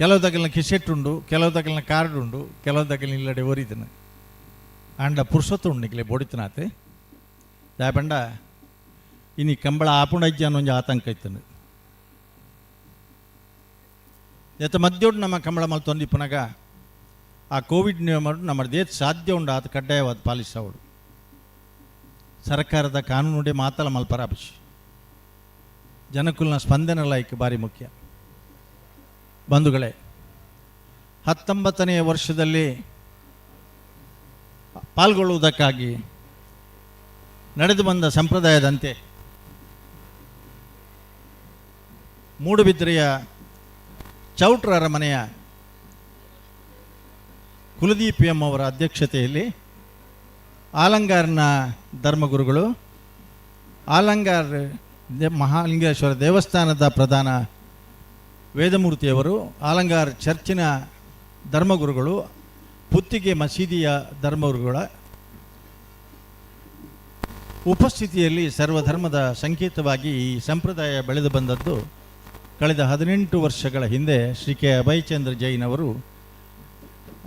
ಕೆಲವು ದಕಲ್ನ ಕಿಸೆಟ್ ಉಂಡು, ಕೆಲವು ದಕಲ್ನ ಕಾರ್ಡ್ ಉಂಡು, ಕೆಲವು ದಕಲ್ನ ಇಲ್ಲಡೆ ಒರಿದನ. ಆಂಡ ಪುರುಷೊತ್ತು ಉಂಡು ನಿಕ್ಲೆ ಬೋಡಿತನಾತೆ. ದಾಯೆ ಪಂಡ ಇನಿ ಕಂಬಳ ಆಪುಂಡಜ್ಜ ಒಂಜಿ ಆತಂಕ ಇತ್ತಂಡು. ಎತ್ತ ಮಧ್ಯೋಡು ನಮ್ಮ ಕಂಬಳ ಮಲ್ತೊಂದಿಪ್ಪುನಗ ಆ ಕೋವಿಡ್ ನಿಯಮ ನಮ್ಮ ದೇಶ ಸಾಧ್ಯ ಉಂಡು ಆತ ಕಡ್ಡಾಯವಾದ ಪಾಲಿಸವಡು. ಸರ್ಕಾರದ ಕಾನೂನುಡೆ ಮಾತಲ ಮಲ್ಪರ ಅಭಿಷ್ ಜನಕುಲ್ನ ಸ್ಪಂದನೆ ಲೈಕ್ ಭಾರಿ ಮುಖ್ಯ. ಬಂಧುಗಳೇ, 19ನೇ ವರ್ಷದಲ್ಲಿ ಪಾಲ್ಗೊಳ್ಳುವುದಕ್ಕಾಗಿ ನಡೆದು ಬಂದ ಸಂಪ್ರದಾಯದಂತೆ ಮೂಡುಬಿದ್ರೆಯ ಚೌಟ್ರ ಅರಮನೆಯ ಕುಲದೀಪ್ ಎಂ ಅವರ ಅಧ್ಯಕ್ಷತೆಯಲ್ಲಿ ಆಲಂಗಾರ್ನ ಧರ್ಮಗುರುಗಳು, ಆಲಂಗಾರ್ ಮಹಾಲಿಂಗೇಶ್ವರ ದೇವಸ್ಥಾನದ ಪ್ರಧಾನ ವೇದಮೂರ್ತಿಯವರು, ಆಲಂಗಾರ್ ಚರ್ಚಿನ ಧರ್ಮಗುರುಗಳು, ಪುತ್ತಿಗೆ ಮಸೀದಿಯ ಧರ್ಮಗುರುಗಳ ಉಪಸ್ಥಿತಿಯಲ್ಲಿ ಸರ್ವಧರ್ಮದ ಸಂಕೇತವಾಗಿ ಈ ಸಂಪ್ರದಾಯ ಬೆಳೆದು ಬಂದದ್ದು. ಕಳೆದ 18 ವರ್ಷಗಳ ಹಿಂದೆ ಶ್ರೀ ಕೆ ಅಭಯಚಂದ್ರ ಜೈನ್ ಅವರು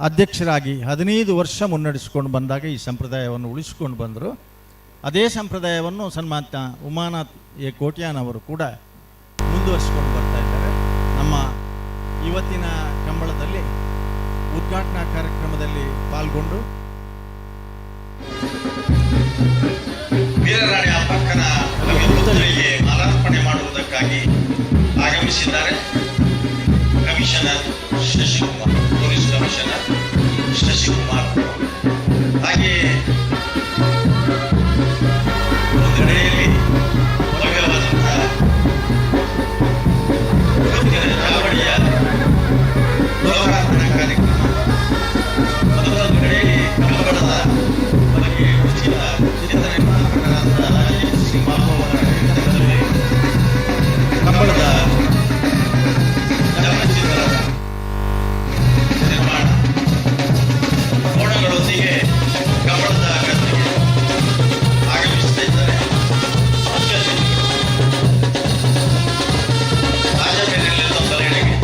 ಅಧ್ಯಕ್ಷರಾಗಿ 15 ವರ್ಷ ಮುನ್ನಡೆಸಿಕೊಂಡು ಬಂದಾಗ ಈ ಸಂಪ್ರದಾಯವನ್ನು ಉಳಿಸಿಕೊಂಡು ಬಂದರು. ಅದೇ ಸಂಪ್ರದಾಯವನ್ನು ಸನ್ಮಾನ್ಯ ಉಮಾನಾಥ್ ಎ ಕೋಟ್ಯಾನ್ ಅವರು ಕೂಡ ಮುಂದುವರಿಸಿಕೊಂಡು ಬರ್ತಾ ಇದ್ದಾರೆ. ನಮ್ಮ ಇವತ್ತಿನ ಕಂಬಳದಲ್ಲಿ ಉದ್ಘಾಟನಾ ಕಾರ್ಯಕ್ರಮದಲ್ಲಿ ಪಾಲ್ಗೊಂಡು ವೀರರಾಣಿ ಅಬ್ಬಕ್ಕನ ಕವಿ ಪುತ್ಥಳಿಗೆ ಮಾಲಾರ್ಪಣೆ ಮಾಡುವುದಕ್ಕಾಗಿ ಆಗಮಿಸಿದ್ದಾರೆ commissioner Shashikumar, police commissioner Shashikumar. ಹಾಗೆಯೇ ಒಂದು ಕಡೆಯಲ್ಲಿ ಭವ್ಯವಾದಂತಹ ಇವತ್ತಿನ ಚಾವಡಿಯ ಲೋಕಾರ್ಪಣಾ ಕಾರ್ಯಕ್ರಮ, ಮತ್ತೊಂದು ಕಡೆಯಲ್ಲಿ ಕಂಬಳದ ಬಗ್ಗೆ ಉಚಿತ ಚಿತ್ರ ನಿರ್ಮಾಪಕರಾದ ರಾಜೇಶ್ ಸಿಂಗ್ ಬಾಬು ಅವರ ನೇತೃತ್ವದಲ್ಲಿ ಕಂಬಳದ ಚಲನಚಿತ್ರದ ನಿರ್ಮಾಣ. ಕೋಣಗಳೊಂದಿಗೆ ಕಂಬಳದ ಗದ್ದೆಗೆ ಆಗಮಿಸ್ತಾ ಇದ್ದಾರೆ ಮುಖ್ಯ ಅತಿಥಿಗಳು. ರಾಜಬೇರೆಯಲ್ಲಿ ತೊಂದರೆಗಳಿಗೆ.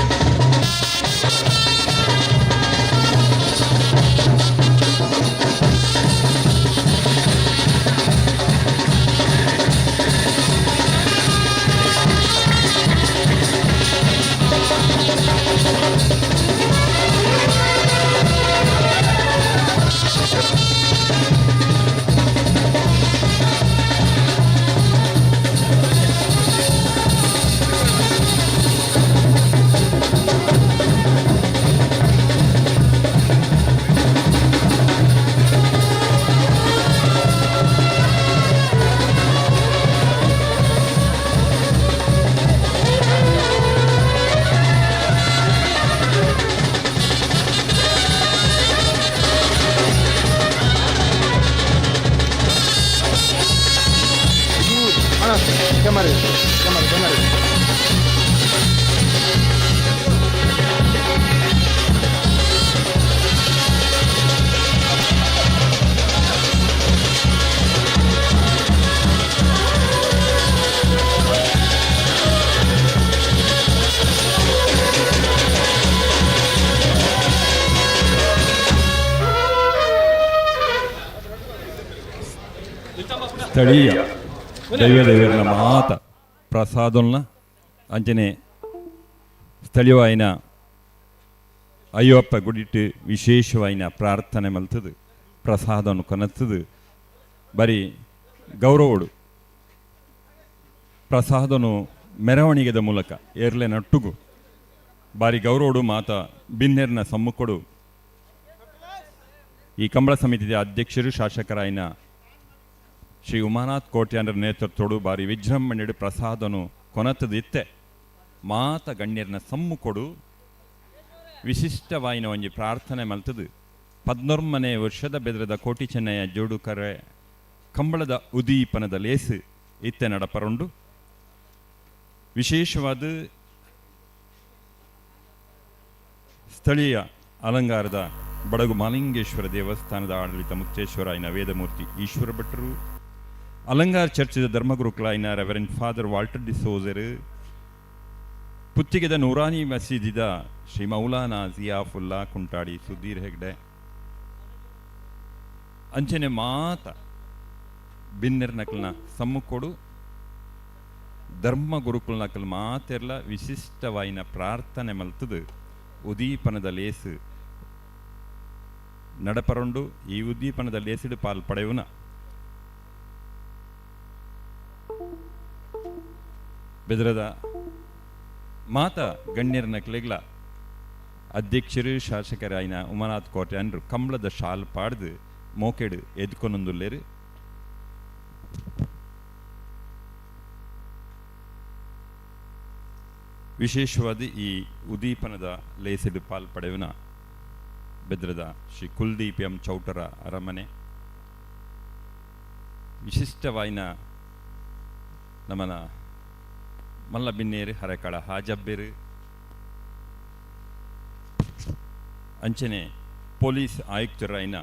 Camera, camera, camera. ಸ್ಥಳೀಯ ದೈವದೇವರ ಮಾತ ಪ್ರಸಾದೊಲ್ನ ಅಂಚನೆ ಸ್ಥಳೀಯವಾಯಿನ ಅಯ್ಯಪ್ಪ ಗುಡಿಟ್ಟು ವಿಶೇಷವಾಯಿನ ಪ್ರಾರ್ಥನೆ ಮಲ್ತದು, ಪ್ರಸಾದವನ್ನು ಕೊನತ್ತದು, ಬರೀ ಗೌರವಡು ಪ್ರಸಾದನು ಮೆರವಣಿಗೆದ ಮೂಲಕ ಏರ್ಲೆ ನಟ್ಟುಗು ಬಾರಿ ಗೌರವಡು ಮಾತ ಬಿನ್ನೆರ್ನ ಸಮ್ಮುಖಡು ಈ ಕಂಬಳ ಸಮಿತಿಯ ಅಧ್ಯಕ್ಷರು ಶಾಸಕರಾಯಿನ ಶ್ರೀ ಉಮಾನಾಥ್ ಕೋಟ್ಯಾನರ ನೇತೃತ್ವಡು ಬಾರಿ ವಿಜೃಂಭಣೆಡು ಪ್ರಸಾದನು ಕೊನತದಿತ್ತೆ ಮಾತ ಗಣ್ಯರ್ನ ಸಮ್ಮುಖಡು ವಿಶಿಷ್ಟವಾಯಿನ ಒಂಜಿ ಪ್ರಾರ್ಥನೆ ಮಲ್ತದು 11ನೇ ವರ್ಷದ ಬೆದ್ರದ ಕೋಟಿ ಚೆನ್ನಯ್ಯ ಜೋಡುಕರೆ ಕಂಬಳದ ಉದೀಪನದ ಲೇಸು ಇತ್ತೆ ನಡಪರುಂಡು. ವಿಶೇಷವಾದ ಸ್ಥಳೀಯ ಅಲಂಗಾರದ ಬಡಗು ಮಾಲಿಂಗೇಶ್ವರ ದೇವಸ್ಥಾನದ ಆಡಳಿತ ಮುಕ್ತೇಶ್ವರ ವೇದಮೂರ್ತಿ ಈಶ್ವರ ಭಟ್ರು, ಅಲಂಗಾರ್ ಚರ್ಚಿದ ಧರ್ಮಗುರುಕುಲಾಯಿನ ರೆವರೆಂಡ್ ಫಾದರ್ ವಾಲ್ಟರ್ ಡಿಸೋಜರ್, ಪುತ್ತಿಗೆದ ನೂರಾನಿ ಮಸೀದಿದ ಶ್ರೀ ಮೌಲಾನಾ ಜಿಯಾಫುಲ್ಲಾ ಕುಂಟಾಡಿ ಸುಧೀರ್ ಹೆಗ್ಡೆ ಅಂಚನೆ ಮಾತ ಬಿನ್ನೆರ್ನಕಲ್ನ ಸಮ್ಮುಖೋಡು ಧರ್ಮ ಗುರುಕುಲ್ನಕಲ್ ಮಾತೆರ್ಲ ವಿಶಿಷ್ಟವಾಯಿನ ಪ್ರಾರ್ಥನೆ ಮಲ್ತದು ಉದೀಪನದ ಲೇಸು ನಡಪರೊಂಡು ಈ ಉದ್ದೀಪನದ ಲೇಸಿಡು ಪಾಲ್ ಪಡೆಯುವನ ಬೆದರದ ಮಾತ ಗಣ್ಯರ್ನಕ್ಲೆಗ್ಲ ಅಧ್ಯಕ್ಷರು ಶಾಸಕರಾಯಿನ ಉಮಾನಾಥ್ ಕೋಟೆ ಅನ್ರು ಕಂಬಳದ ಶಾಲ್ ಪಾಡ್ದು ಮೋಕೆಡು ಎದ್ಕೊನೊಂದುಲ್ಲೇರು. ವಿಶೇಷವಾದ ಈ ಉದೀಪನದ ಲೇಸಿಡು ಪಾಲ್ ಪಡೆಯುವನ ಬೆದ್ರದ ಶ್ರೀ ಕುಲ್ದೀಪ್ ಎಂ ಚೌಟರ ಅರಮನೆ ವಿಶಿಷ್ಟವಾಯಿನ ನಮನ ಮಲ್ಲ ಬಿನ್ನೇರು ಹರಕಳ ಹಾಜಬ್ಬೇರು ಅಂಚನೆ police ಆಯುಕ್ತರಾಯಿನ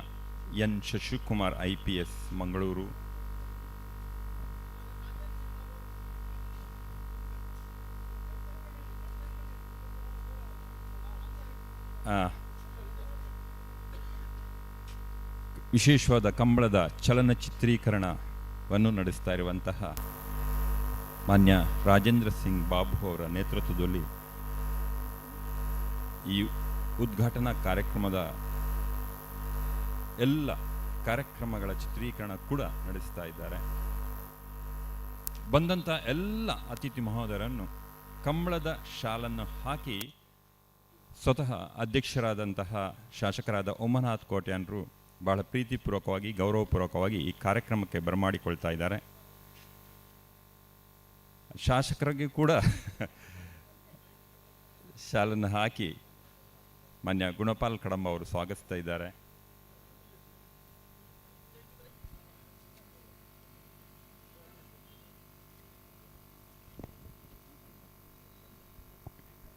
N Shashikumar IPS Mangaluru ವಿಶೇಷವಾದ ಕಂಬಳದ ಚಲನಚಿತ್ರೀಕರಣವನ್ನು ನಡೆಸ್ತಾ ಇರುವಂತಹ ಮಾನ್ಯ ರಾಜೇಂದ್ರ ಸಿಂಗ್ ಬಾಬು ಅವರ ನೇತೃತ್ವದಲ್ಲಿ ಈ ಉದ್ಘಾಟನಾ ಕಾರ್ಯಕ್ರಮದ ಎಲ್ಲ ಕಾರ್ಯಕ್ರಮಗಳ ಚಿತ್ರೀಕರಣ ಕೂಡ ನಡೆಸ್ತಾ ಇದ್ದಾರೆ. ಬಂದಂಥ ಎಲ್ಲ ಅತಿಥಿ ಮಹೋದರನ್ನು ಕಂಬಳದ ಶಾಲನ್ನು ಹಾಕಿ ಸ್ವತಃ ಅಧ್ಯಕ್ಷರಾದಂತಹ ಶಾಸಕರಾದ ಉಮಾನಾಥ್ ಕೋಟ್ಯಾನ್ರು ಬಹಳ ಪ್ರೀತಿಪೂರ್ವಕವಾಗಿ ಗೌರವಪೂರ್ವಕವಾಗಿ ಈ ಕಾರ್ಯಕ್ರಮಕ್ಕೆ ಬರಮಾಡಿಕೊಳ್ತಾ ಇದ್ದಾರೆ. ಶಾಸಕರಿಗೆ ಕೂಡ ಶಾಲನ್ನು ಹಾಕಿ ಮಾನ್ಯ ಗುಣಪಾಲ್ ಕಡಂಬ ಅವರು ಸ್ವಾಗತಿಸ್ತಾ ಇದ್ದಾರೆ.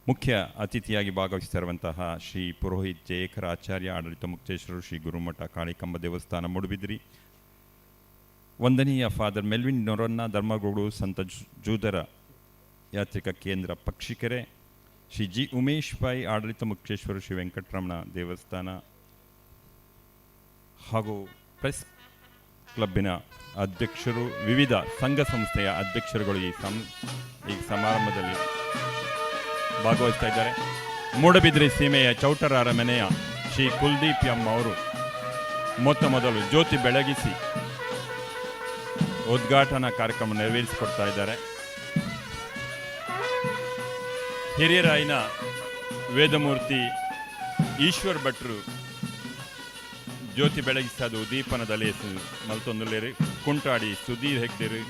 ಮುಖ್ಯ ಅತಿಥಿಯಾಗಿ ಭಾಗವಹಿಸ್ತಿರುವಂತಹ ಶ್ರೀ ಪುರೋಹಿತ್ ಜಯಕರ ಆಚಾರ್ಯ, ಆಡಳಿತ ಮುಕ್ತೇಶ್ವರರು, ಶ್ರೀ ಗುರುಮಠ ಕಾಳಿಕಂಬ ದೇವಸ್ಥಾನ ಮೂಡುಬಿದಿರಿ, ವಂದನೀಯ ಫಾದರ್ ಮೆಲ್ವಿನ್ ನೊರನ್ನ, ಧರ್ಮಗುರು ಸಂತ ಜೂದರ ಯಾತ್ರಿಕ ಕೇಂದ್ರ ಪಕ್ಷಿಕೆರೆ, ಶ್ರೀ ಜಿ ಉಮೇಶ್ ಪೈ, ಆಡಳಿತ ಮುಕ್ತೇಶ್ವರ ಶ್ರೀ ವೆಂಕಟರಮಣ ದೇವಸ್ಥಾನ ಹಾಗೂ ಪ್ರೆಸ್ ಕ್ಲಬ್ಬಿನ ಅಧ್ಯಕ್ಷರು, ವಿವಿಧ ಸಂಘ ಸಂಸ್ಥೆಯ ಅಧ್ಯಕ್ಷರುಗಳು ಈ ಸಮಾರಂಭದಲ್ಲಿ ಭಾಗವಹಿಸ್ತಾ ಇದ್ದಾರೆ. ಮೂಡಬಿದ್ರಿ ಸೀಮೆಯ ಚೌಟರ ಅರಮನೆಯ ಶ್ರೀ ಕುಲ್ದೀಪ್ ಎಂ ಅವರು ಮೊತ್ತ ಮೊದಲು ಜ್ಯೋತಿ ಬೆಳಗಿಸಿ ಉದ್ಘಾಟನಾ ಕಾರ್ಯಕ್ರಮ ನೆರವೇರಿಸಿಕೊಡ್ತಾ ಇದ್ದಾರೆ. ಹಿರಿಯರಾಯಿನ ವೇದಮೂರ್ತಿ ಈಶ್ವರ್ ಭಟ್ರು ಜ್ಯೋತಿ ಬೆಳಗಿಸದು ದೀಪನದ ಲೇಸು ಮಲ್ತೊಂದುಲ್ಲೇರು. ಕುಂಟಾಡಿ ಸುಧೀರ್ ಹೆಗ್ದೇರು,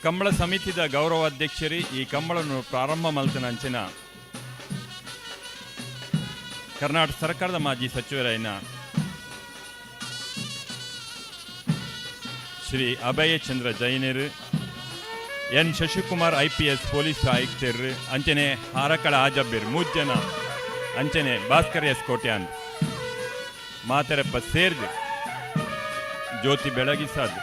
ಕಂಬಳ ಸಮಿತಿದ ಗೌರವಾಧ್ಯಕ್ಷರು ಈ ಕಂಬಳನ್ನು ಪ್ರಾರಂಭ ಮಲ್ತನಂಚಿನ ಕರ್ನಾಟಕ ಸರ್ಕಾರದ ಮಾಜಿ ಸಚಿವರಾಯಿನ ಶ್ರೀ ಅಭಯಚಂದ್ರ ಜೈನರು, ಎನ್ ಶಶಿಕುಮಾರ್ ಐಪಿಎಸ್ ಪೊಲೀಸ್ ಆಯುಕ್ತರು, ಅಂಚನೆ ಹಾರಕಳ ಆಜಬ್ಬಿರ್ ಮೂಜನ, ಅಂಚನೆ ಭಾಸ್ಕರ್ ಎಸ್ ಕೋಟ್ಯಾನ್ ಮಾತರಪ್ಪ ಸೇರ್ದು ಜ್ಯೋತಿ ಬೆಳಗಿಸಾದ್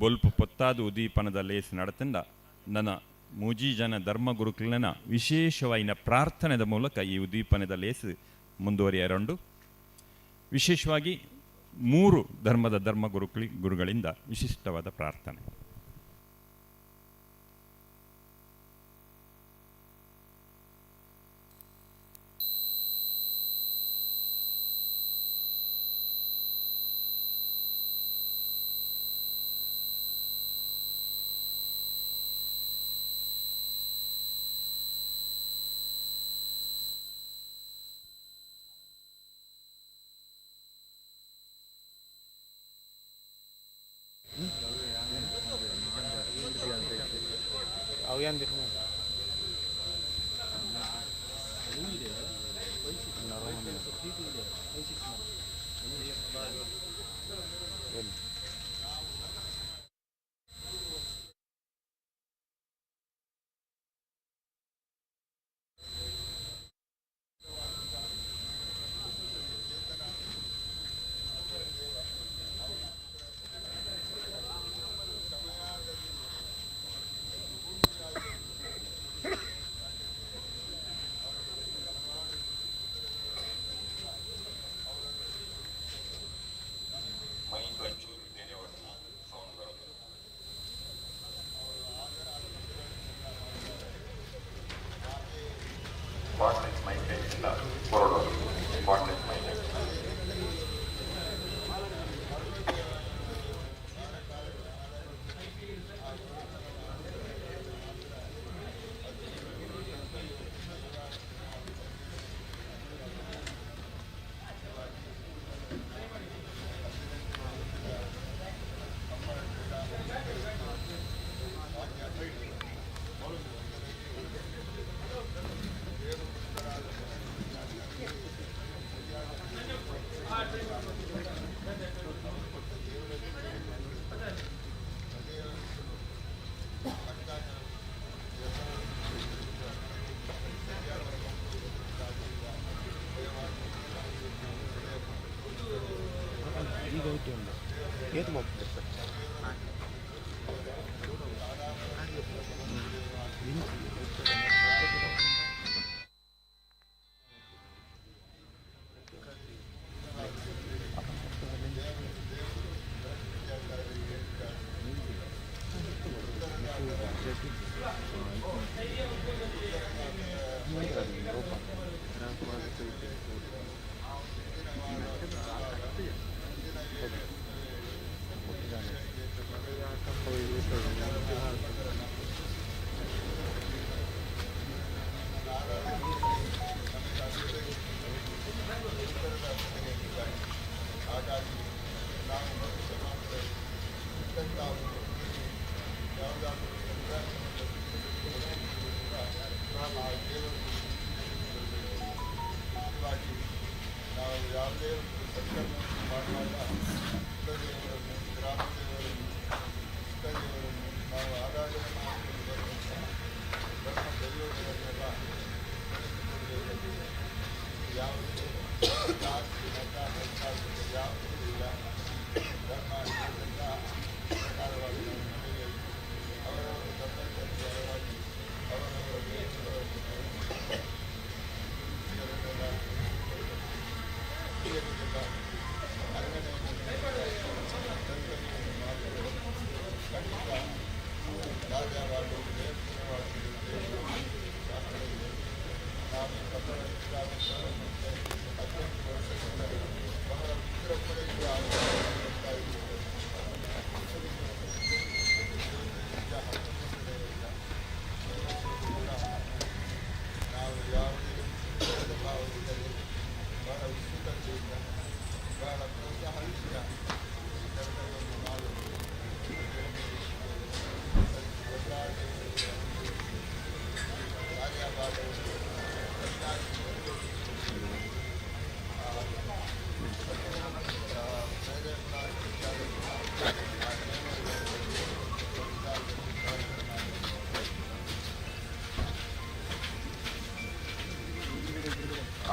ಬೊಲ್ಪು ಪೊತ್ತಾದು ಉದೀಪನದ ಲೇಸ್ ನಡತಂಡ ನನ್ನ ಮೂಜಿ ಜನ ಧರ್ಮಗುರುಕುಲನ ವಿಶೇಷವಾಯಿನ ಪ್ರಾರ್ಥನೆದ ಮೂಲಕ ಈ ಉದೀಪನದ ಲೇಸ್ ಮುಂದುವರಿಯರಂಡು. ವಿಶೇಷವಾಗಿ ಮೂರು ಧರ್ಮದ ಧರ್ಮಗುರುಗಳಿಂದ ವಿಶಿಷ್ಟವಾದ ಪ್ರಾರ್ಥನೆ. ಈಗ ಉದ್ದ ಉಂಟು ಏತು ಮಲ್ಪುಂಡು.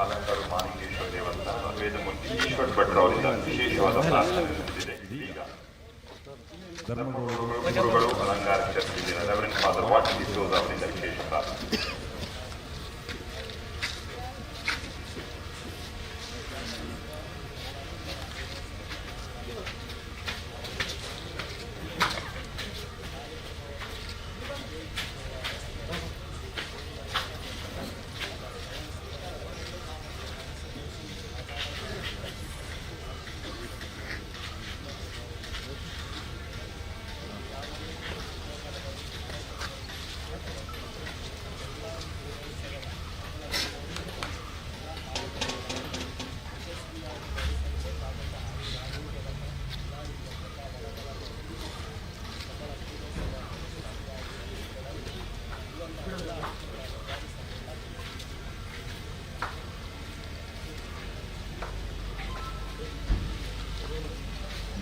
ಆಲಂಗಾರು ಮಾಣಿಕೇಶ್ವರ ದೇವಸ್ಥಾನದ ವೇದಮೂರ್ತಿ ಈಶ್ವರ್ ಭಟ್ರು ಅವರಿಂದ ವಿಶೇಷವಾದ ಪ್ರಾರ್ಥನೆ ನಡೆದಿದೆ. ಇದೀಗ ಧರ್ಮಗುರುಗಳು ಗುರುಗಳು ಅಲಂಕಾರ ಚರ್ಚಿನ ರೆವರೆಂಡ್ ಫಾದರ್ what D'Souza ಅವರಿಂದ ವಿಶೇಷ ಪ್ರಾರ್ಥನೆ.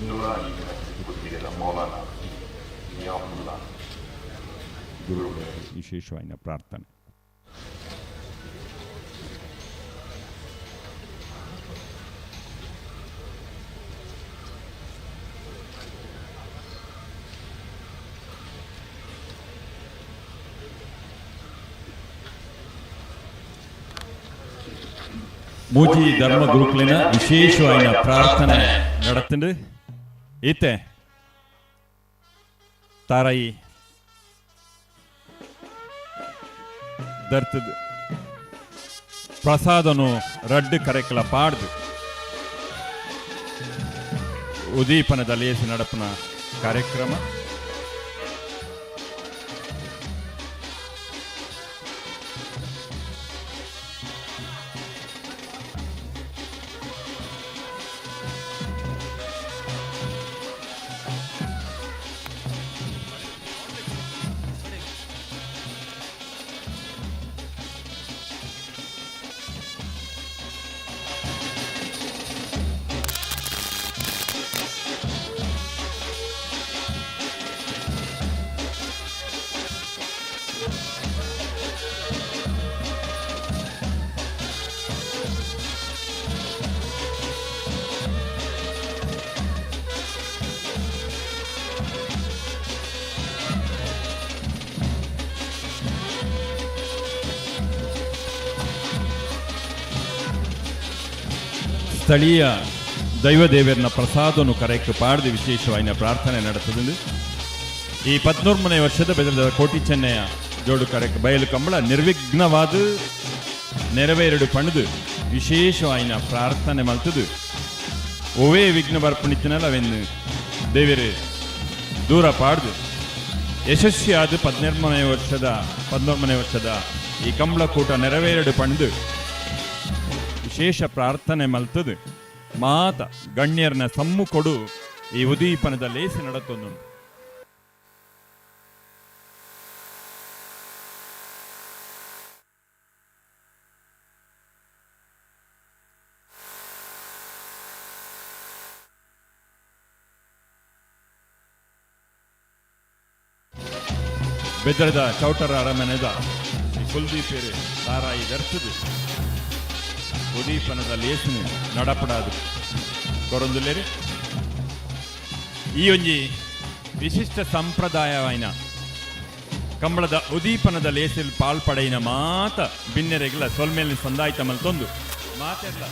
ನೂರಾನಿ ಬುದ್ಧಿಗೆಲ್ಲ ಮೌಲಾನ ನಿಯಾಮುಲ್ಲಾ ಗುರುಗಳ ವಿಶೇಷವಾದ ಪ್ರಾರ್ಥನೆ. ಮೂಜಿ ಧರ್ಮ ಗುರುಕುಲಿನ ವಿಶೇಷವಾದ ಪ್ರಾರ್ಥನೆ ನಡತಂಡು. ಈತೆ ತಾರಾಯಿ ದರ್ತದ ಪ್ರಸಾದನು ರಡ್ಡು ಕರೆಕಲ ಪಾಡ್ದು ಉದೀಪನದ ಲೇಸು ನಡಪನ ಕಾರ್ಯಕ್ರಮ. ಸ್ಥಳೀಯ ದೈವದೇವರನ ಪ್ರಸಾದನು ಕರೆಕ್ ಪಾಡ್ದು ವಿಶೇಷವಾಯಿನ ಪ್ರಾರ್ಥನೆ ನಡೆತದಂದು. ಈ 13ನೇ ವರ್ಷದ ಬೆದರದ ಕೋಟಿ ಚೆನ್ನಯ ಜೋಡು ಕರೆಕ್ ಬಯಲು ಕಂಬಳ ನಿರ್ವಿಘ್ನವಾದ ನೆರವೇರಡು ಪಣದು ವಿಶೇಷವಾಯಿನ ಪ್ರಾರ್ಥನೆ ಮಲ್ತದು. ಒವೇ ವಿಘ್ನ ಬರ್ಪಣಿತ್ತಿನಲ್ಲ ಅವೆನ್ನು ದೇವರು ದೂರ ಪಾಡ್ದು ಯಶಸ್ವಿಯಾದ 13ನೇ ವರ್ಷದ ಈ ಕಂಬಳಕೂಟ ನೆರವೇರಡು ಪಣದು ವಿಶೇಷ ಪ್ರಾರ್ಥನೆ ಮಲ್ತದು. ಮಾತ ಗಣ್ಯರ್ನ ಸಮ್ಮುಖೊಡು ಈ ಉದೀಪನದ ಲೇಸಿ ನಡತೊಂದುಂಡು. ಬೆದ್ರದ ಚೌಟರ ಅರಮನೆದ ಈ ಕುಲ್ದೀಪೇರು ತಾರಾಯಿ ದರ್ತದು ಉದೀಪನದ ಲೇಸಿನ ನಡಪಡಾದು ಕೊರೊಂದುಲ್ಲೇರು. ಈ ಒಂಜಿ ವಿಶಿಷ್ಟ ಸಂಪ್ರದಾಯವಾಯಿನ ಕಂಬಳದ ಉದೀಪನದ ಲೇಸಿಲ್ ಪಾಲ್ಪಡೆಯಿನ ಮಾತ ಬಿನ್ನೆರೆಗ್ಲ ಸೊಲ್ಮೇಲಿ ಸಂದಾಯ್ತ ಮಲ್ತೊಂದು ಮಾತೆರ್ಲ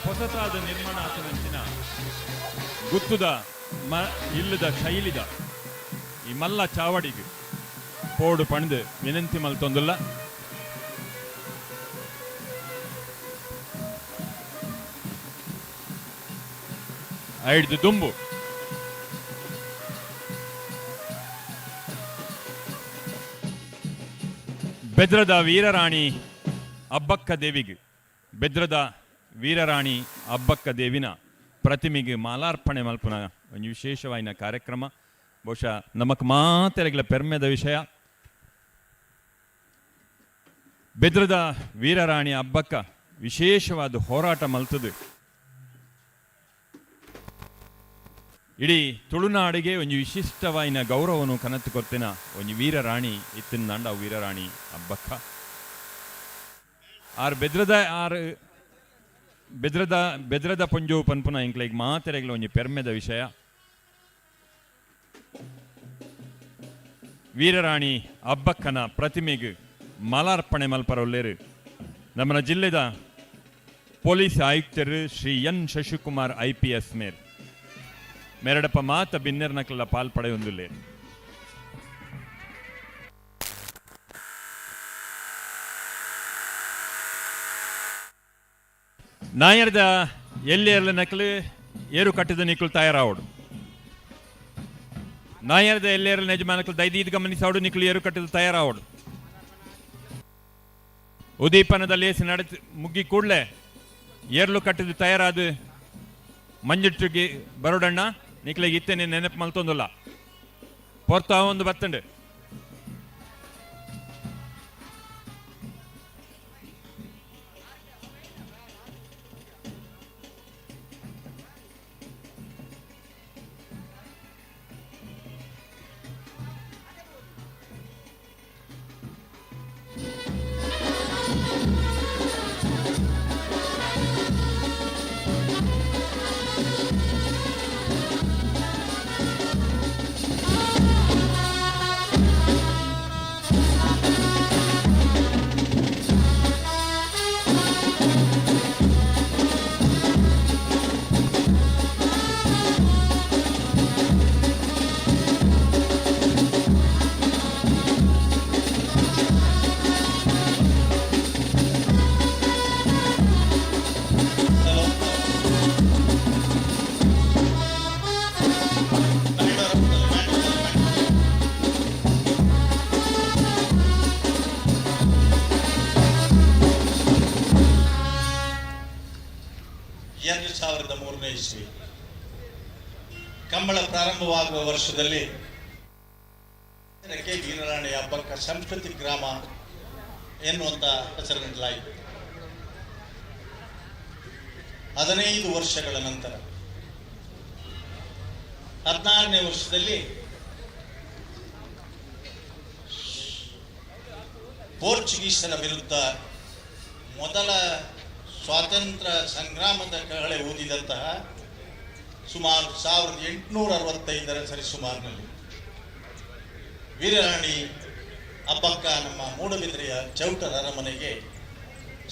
ಹೊಸತಾದ ನಿರ್ಮಾಣ ಆತನಂಚಿನ ಗುತ್ತುದ ಮ ಇಲ್ಲದ ಶೈಲಿದ ಈ ಮಲ್ಲ ಚಾವಡಿಗೆ ಪೋಡು ಪಣದು ವಿನಂತಿ ಮಲ್ತೊಂದುಲ್ಲ. ಐಡ್ದು ದುಂಬು ಬೆದ್ರದ ವೀರರಾಣಿ ಅಬ್ಬಕ್ಕ ದೇವಿಗೆ, ಬೆದ್ರದ ವೀರರಾಣಿ ಅಬ್ಬಕ್ಕ ದೇವಿನ ಪ್ರತಿಮೆಗೆ ಮಾಲಾರ್ಪಣೆ ಮಲ್ಪುನ ಒಂದು ವಿಶೇಷವಾಯಿನ ಕಾರ್ಯಕ್ರಮ. ಬಹುಶಃ ನಮಕ್ ಮಾತೆರೆಗ್ಲ ಪೆರ್ಮೆದ ವಿಷಯ. ಬೆದ್ರದ ವೀರರಾಣಿ ಅಬ್ಬಕ್ಕ ವಿಶೇಷವಾದ ಹೋರಾಟ ಮಲ್ತದು. ಇಡೀ ತುಳುನಾಡಿಗೆ ಒಂದು ವಿಶಿಷ್ಟವಾಯಿನ ಗೌರವನು ಕನತ್ತು ಕೊರ್ತಿನ ಒಂಜಿ ವೀರರಾಣಿ ಇತ್ತಿನ ವೀರರಾಣಿ ಅಬ್ಬಕ್ಕ. ಆರ್ ಬೆದ್ರದ ಆರ್ ಬೆದ್ರದ ಬೆದ್ರದ ಪೊಂಜು ಪನ್ಪುನ ಎಂಕ್ಲೆಗ್ ಮಾತೆರೆಗ್ಲ ಒಂಜಿ ಪೆರ್ಮೆದ ವಿಷಯ. ವೀರರಾಣಿ ಅಬ್ಬಕ್ಕನ ಪ್ರತಿಮೆಗೆ ಮಾಲಾರ್ಪಣೆ ಮಲ್ಪರೊಲ್ಲೇರು ನಮ್ಮನ ಜಿಲ್ಲೆದ ಪೊಲೀಸ್ ಆಯುಕ್ತರು ಶ್ರೀ ಎನ್ ಶಶಿಕುಮಾರ್ ಐಪಿಎಸ್ ಮೇರ್. ಮೇರಡಪ್ಪ ಮಾತ ಬಿನ್ನೆರ್ನಕ್ಲೆಲ್ಲ ಪಾಲ್ ಪಡೆಯೊಂದುಲ್ಲೇರು. ನಾಯರ್ದ ಎಲ್ಲಿ ಎರ್ಲ ನಕಲು ಏರು ಕಟ್ಟಿದ ನಿಕ್ಕಲು ತಯಾರಾವಡು. ನಾಯರ್ದ ಎಲ್ಲೇರ್ಲ ಯಜಮಾನಕಲು ದೈದೀದ್ ಗಮನಿಸಾವಡು, ನಿಕ್ಕಲು ಏರು ಕಟ್ಟಿದ ತಯಾರಾವಡು. ಉದೀಪನದ ಲೇಸಿ ನಡೆದು ಮುಗ್ಗಿ ಕೂಡಲೇ ಏರ್ಲು ಕಟ್ಟಿದ ತಯಾರಾದ ಮಂಜುಟ್ಟಿಗೆ ಬರೋಡಣ್ಣ. ನಿಕ್ಲೆಗ್ ಇತ್ತೆ ನೀನು ನೆನಪು ಮಲ್ತೊಂದುಲ್ಲ, ಪೊರ್ತ ಒಂದು ಬತ್ತಂಡು. 2003ನೇ ಇಸ್ವಿ ಕಂಬಳ ಪ್ರಾರಂಭವಾಗುವ ವರ್ಷದಲ್ಲಿ ಇದಕ್ಕೆ ವೀರರಾಣಿ ಹಬ್ಬಕ್ಕ ಸಂಸ್ಕೃತಿ ಗ್ರಾಮ ಎನ್ನುವಂಥ ಹೆಸರು ನೀಡಲಾಯಿತು. 15 ವರ್ಷಗಳ ನಂತರ 16ನೇ ವರ್ಷದಲ್ಲಿ ಪೋರ್ಚುಗೀಸರ ವಿರುದ್ಧ ಮೊದಲ ಸ್ವಾತಂತ್ರ್ಯ ಸಂಗ್ರಾಮದ ಕಹಳೆ ಊದಿದಂತಹ ಸುಮಾರು 1865ರ ಸರಿಸುಮಾರಿನಲ್ಲಿ ವೀರರಾಣಿ ಅಬ್ಬಕ್ಕ ನಮ್ಮ ಮೂಡುಬಿದಿರೆಯ ಚೌಟರ ಅರಮನೆಗೆ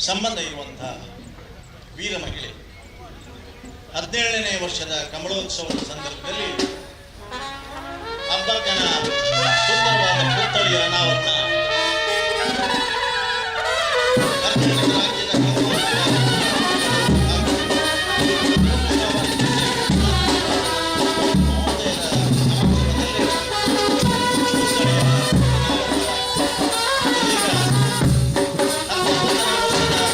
ಸಂಬಂಧ ಇರುವಂತಹ ವೀರ ಮಹಿಳೆ. 17ನೇ ವರ್ಷದ ಕಂಬಳೋತ್ಸವದ ಸಂದರ್ಭದಲ್ಲಿ ಅಬ್ಬಕ್ಕನ ಸುಂದರವಾದ ಪುತ್ಥಳಿಯ ಅನಾವರಣ ಕರ್ನಾಟಕ ರಾಜ್ಯದ ಮಹೋದಯರ ಸಮಕ್ಷಮದಲ್ಲಿ ಪುತ್ಥಳಿಯ ಅನಾವರಣ. ಇದೀಗ 19ನೇ ವರ್ಷದ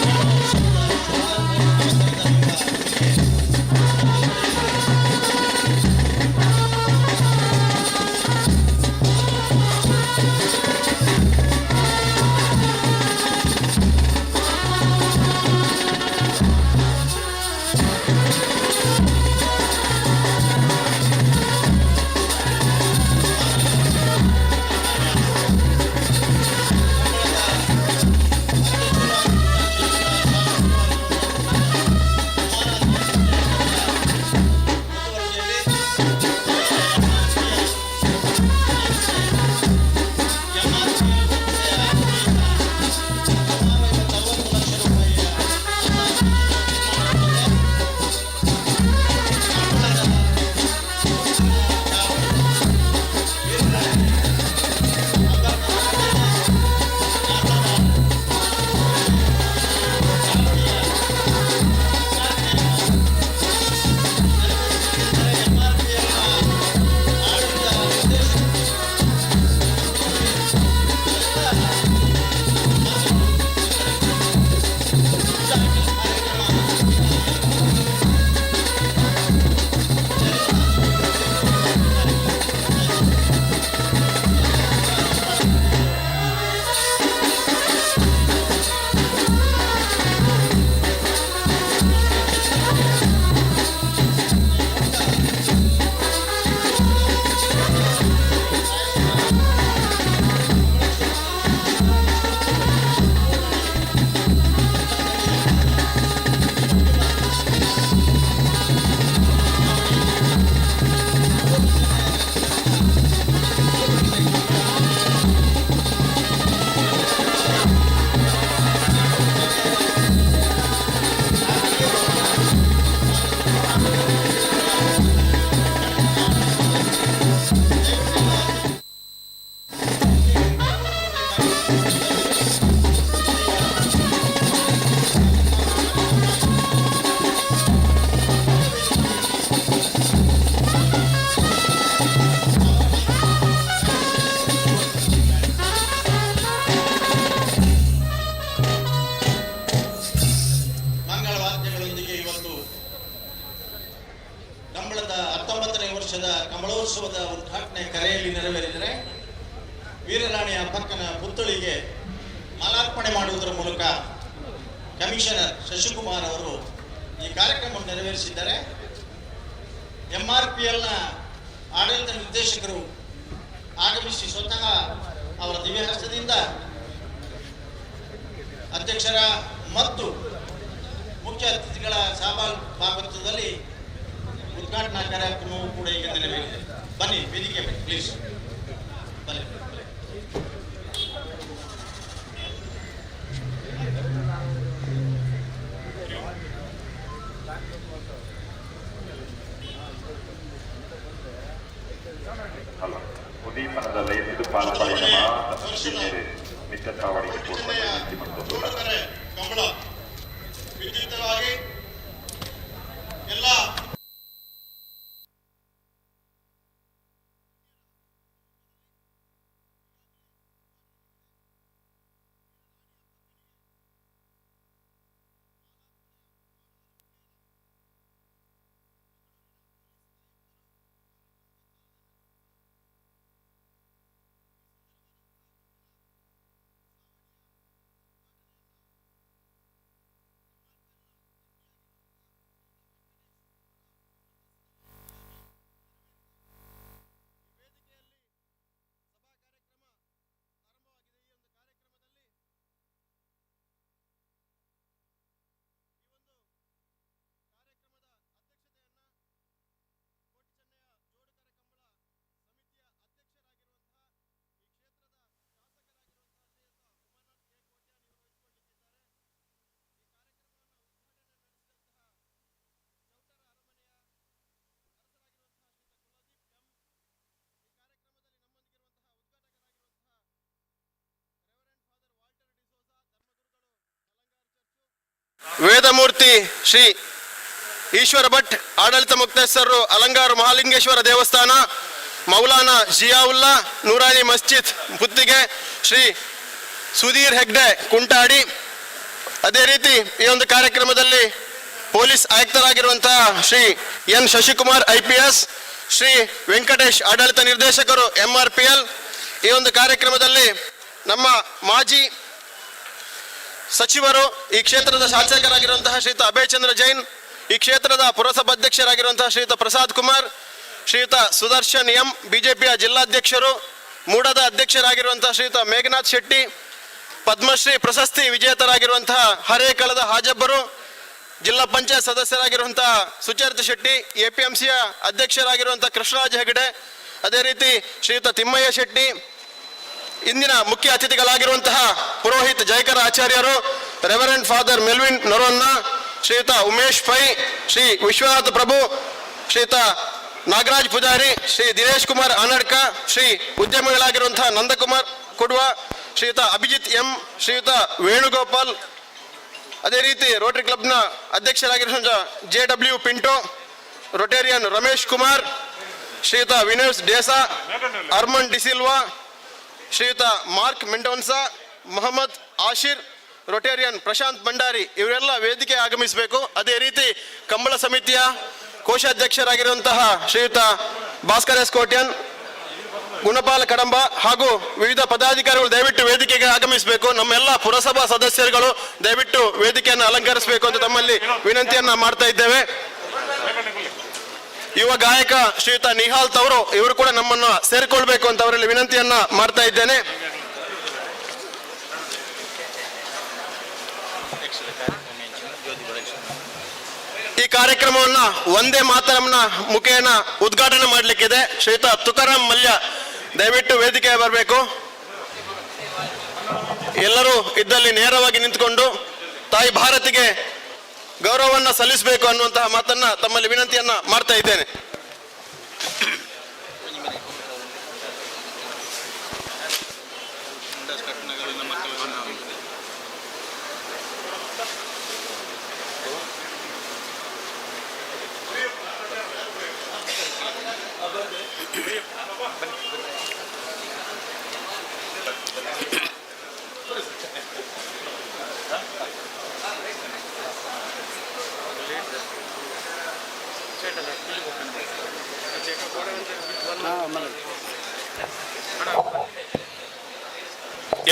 ಕಂಬಳೋತ್ಸವದ ಮಂಗಳವಾದ್ಯಗಳೊಂದಿಗೆ ಇವತ್ತು ಕಂಬಳದ 19ನೇ ವರ್ಷದ ಕಂಬಳೋತ್ಸವದ ಉದ್ಘಾಟನೆ ಕರೆಯಲ್ಲಿ ನೆರವೇರಿದರೆ, ವೀರರಾಣಿಯ ಅಬ್ಬಕ್ಕನ ಪುತ್ಥಳಿಗೆ ಮಾಲಾರ್ಪಣೆ ಮಾಡುವುದರ ಮೂಲಕ ಕಮಿಷನರ್ ಶಶಿಕುಮಾರ್ ಅವರು ಈ ಕಾರ್ಯಕ್ರಮವನ್ನು ನೆರವೇರಿಸಿದ್ದಾರೆ. ಎಂಆರ್ಪಿಎಲ್ನ ಆಡಳಿತ ನಿರ್ದೇಶಕರು ಆಗಮಿಸಿ ಸ್ವತಃ ಅವರ ದಿವ್ಯಹಸ್ತದಿಂದ ಅಧ್ಯಕ್ಷರ ಮತ್ತು ಮುಖ್ಯ ಅತಿಥಿಗಳ ಸಹಭಾಗಿತ್ವದಲ್ಲಿ ಉದ್ಘಾಟನಾ ಕಾರ್ಯಕ್ರಮವೂ ಕೂಡ ಈಗ ನೆರವೇರಿದೆ. ಬನ್ನಿ ವೇದಿಕೆ ಮೇಲೆ, ಪ್ಲೀಸ್ ಬನ್ನಿ. ಅಲ್ಲ, ಉದೀಪನದ ಲೈಸಿದು ಪಾಲ್ಪಡೆಯ ಮಾತ ಮಿತ್ತ ಚಾವಡಿಗೆ ಪೂರ್ಣ ವಿನಂತಿ ಮತ್ತು ಮೂಡುಗೆರೆ ಕಂಬಳ ವಿದ್ಯುಕ್ತವಾಗಿ ಎಲ್ಲ ವೇದಮೂರ್ತಿ ಶ್ರೀ ಈಶ್ವರ ಭಟ್, ಆಡಳಿತ ಮುಕ್ತೇಶ್ವರರು, ಅಲಂಗಾರು ಮಹಾಲಿಂಗೇಶ್ವರ ದೇವಸ್ಥಾನ, ಮೌಲಾನಾ ಜಿಯಾವುಲ್ಲಾ ನೂರಾನಿ ಮಸ್ಜಿದ್ ಪುತ್ತಿಗೆ, ಶ್ರೀ ಸುಧೀರ್ ಹೆಗ್ಡೆ ಕುಂಟಾಡಿ. ಅದೇ ರೀತಿ ಈ ಒಂದು ಕಾರ್ಯಕ್ರಮದಲ್ಲಿ ಪೊಲೀಸ್ ಆಯುಕ್ತರಾಗಿರುವಂತಹ ಶ್ರೀ ಎನ್ ಶಶಿಕುಮಾರ್ ಐಪಿಎಸ್, ಶ್ರೀ ವೆಂಕಟೇಶ್ ಆಡಳಿತ ನಿರ್ದೇಶಕರು ಎಂಆರ್ಪಿಎಲ್. ಈ ಒಂದು ಕಾರ್ಯಕ್ರಮದಲ್ಲಿ ನಮ್ಮ ಮಾಜಿ ಸಚಿವರು, ಈ ಕ್ಷೇತ್ರದ ಶಾಸಕರಾಗಿರುವಂತಹ ಶ್ರೀಯುತ ಅಭಯಚಂದ್ರ ಜೈನ್, ಈ ಕ್ಷೇತ್ರದ ಪುರಸಭಾಧ್ಯಕ್ಷರಾಗಿರುವಂತಹ ಶ್ರೀಯುತ ಪ್ರಸಾದ್ ಕುಮಾರ್, ಶ್ರೀಯುತ ಸುದರ್ಶನ್ ಎಂ, ಬಿಜೆಪಿಯ ಜಿಲ್ಲಾಧ್ಯಕ್ಷರು, ಮೂಡದ ಅಧ್ಯಕ್ಷರಾಗಿರುವಂತಹ ಶ್ರೀಯುತ ಮೇಘನಾಥ್ ಶೆಟ್ಟಿ, ಪದ್ಮಶ್ರೀ ಪ್ರಶಸ್ತಿ ವಿಜೇತರಾಗಿರುವಂತಹ ಹರೇಕಳದ ಹಾಜಬ್ಬರು, ಜಿಲ್ಲಾ ಪಂಚಾಯತ್ ಸದಸ್ಯರಾಗಿರುವಂತಹ ಸುಚರಿತ ಶೆಟ್ಟಿ, ಎಪಿಎಂಸಿಯ ಅಧ್ಯಕ್ಷರಾಗಿರುವಂತಹ ಕೃಷ್ಣರಾಜ ಹೆಗಡೆ, ಅದೇ ರೀತಿ ಶ್ರೀಯುತ ತಿಮ್ಮಯ್ಯ ಶೆಟ್ಟಿ, ಇಂದಿನ ಮುಖ್ಯ ಅತಿಥಿಗಳಾಗಿರುವಂತಹ ಪುರೋಹಿತ್ ಜಯಕರ ಆಚಾರ್ಯರು, ರೆವರೆಂಡ್ ಫಾದರ್ ಮೆಲ್ವಿನ್ ನೊರೋನ್ನ, ಶ್ರೀಯುತ ಉಮೇಶ್ ಪೈ, ಶ್ರೀ ವಿಶ್ವನಾಥ ಪ್ರಭು, ಶ್ರೀಯುತ ನಾಗರಾಜ್ ಪೂಜಾರಿ, ಶ್ರೀ ದಿನೇಶ್ ಕುಮಾರ್ ಆನಡ್ಕ, ಶ್ರೀ ಉದ್ಯಮಿಗಳಾಗಿರುವಂತಹ ನಂದಕುಮಾರ್ ಕುಡ್ವ, ಶ್ರೀಯುತ ಅಭಿಜಿತ್ ಎಂ, ಶ್ರೀಯುತ ವೇಣುಗೋಪಾಲ್, ಅದೇ ರೀತಿ ರೋಟರಿ ಕ್ಲಬ್ನ ಅಧ್ಯಕ್ಷರಾಗಿರುವಂತಹ J W Pinto, rotarian Ramesh Kumar, Shriyuta Vinos D'Sa, Arman D'Silva, Shriyuta Mark Mendonsa, Mohammed Ashir, rotarian Prashant Bhandari ಇವರೆಲ್ಲ ವೇದಿಕೆ ಆಗಮಿಸಬೇಕು. ಅದೇ ರೀತಿ ಕಂಬಳ ಸಮಿತಿಯ ಕೋಶಾಧ್ಯಕ್ಷರಾಗಿರುವಂತಹ ಶ್ರೀಯುತ ಭಾಸ್ಕರ್ ಎಸ್ ಕೋಟ್ಯನ್, ಗುಣಪಾಲ ಕಡಂಬ ಹಾಗೂ ವಿವಿಧ ಪದಾಧಿಕಾರಿಗಳು ದಯವಿಟ್ಟು ವೇದಿಕೆಗೆ ಆಗಮಿಸಬೇಕು. ನಮ್ಮೆಲ್ಲ ಪುರಸಭಾ ಸದಸ್ಯರುಗಳು ದಯವಿಟ್ಟು ವೇದಿಕೆಯನ್ನು ಅಲಂಕರಿಸಬೇಕು ಅಂತ ತಮ್ಮಲ್ಲಿ ವಿನಂತಿಯನ್ನ ಮಾಡ್ತಾ ಇದ್ದೇವೆ. ಯುವ ಗಾಯಕ ಶ್ರೀಯುತ ನಿಹಾಲ್ ತವರು ಇವರು ಕೂಡ ನಮ್ಮನ್ನು ಸೇರಿಕೊಳ್ಬೇಕು ಅಂತ ಅವರಲ್ಲಿ ವಿನಂತಿಯನ್ನ ಮಾಡ್ತಾ ಇದ್ದೇನೆ. ಈ ಕಾರ್ಯಕ್ರಮವನ್ನ ಒಂದೇ ಮಾತರಮ್ನ ಮುಖೇನ ಉದ್ಘಾಟನೆ ಮಾಡಲಿಕ್ಕಿದೆ. ಶ್ರೀಯುತ ತುಕಾರಾಮ್ ಮಲ್ಯ ದಯವಿಟ್ಟು ವೇದಿಕೆ ಬರಬೇಕು. ಎಲ್ಲರೂ ಇದ್ದಲ್ಲಿ ನೇರವಾಗಿ ನಿಂತುಕೊಂಡು ತಾಯಿ ಭಾರತಿಗೆ ಗೌರವವನ್ನು ಸಲ್ಲಿಸಬೇಕು ಅನ್ನುವಂತಹ ಮಾತನ್ನ ತಮ್ಮಲ್ಲಿ ವಿನಂತಿಯನ್ನ ಮಾಡ್ತಾ ಇದ್ದೇನೆ.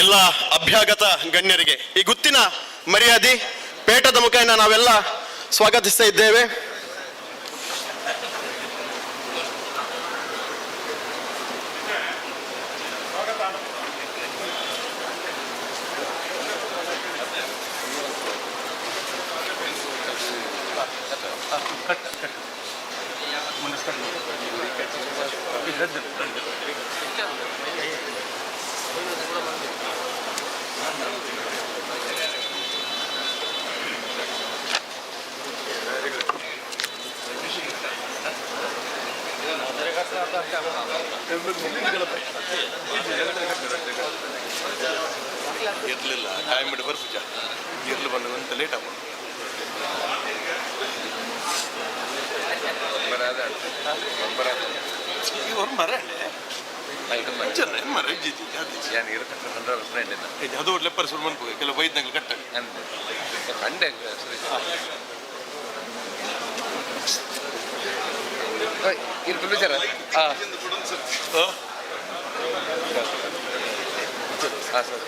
ಎಲ್ಲ ಅಭ್ಯಾಗತ ಗಣ್ಯರಿಗೆ ಈ ಗುತ್ತಿನ ಮರ್ಯಾದೆ ಪೇಟದ ಮುಖೇನ ನಾವೆಲ್ಲ ಸ್ವಾಗತಿಸ್ತಾ ಇದ್ದೇವೆ. ಇರಲಿಲ್ಲ ಟೈಮ್ ಬಿಟ್ಟು ಬರ್ಪುಜ ಇರ್ಲು ಬಂದು ಅಂತ ಲೇಟ್ ಆಗ್ಬೋದು. ಅದು ಲೆಪ್ಪರ್ ಸುರು ಮನ್ಪು ಕೆಲವು ಬೈದ್ನಂಗೆ ಕಟ್ಟ ಕಂಡೆ. ಇಲ್ಲಿ ವಿಚಾರ ಹಾಂ ಹಾಂ ಸರ್.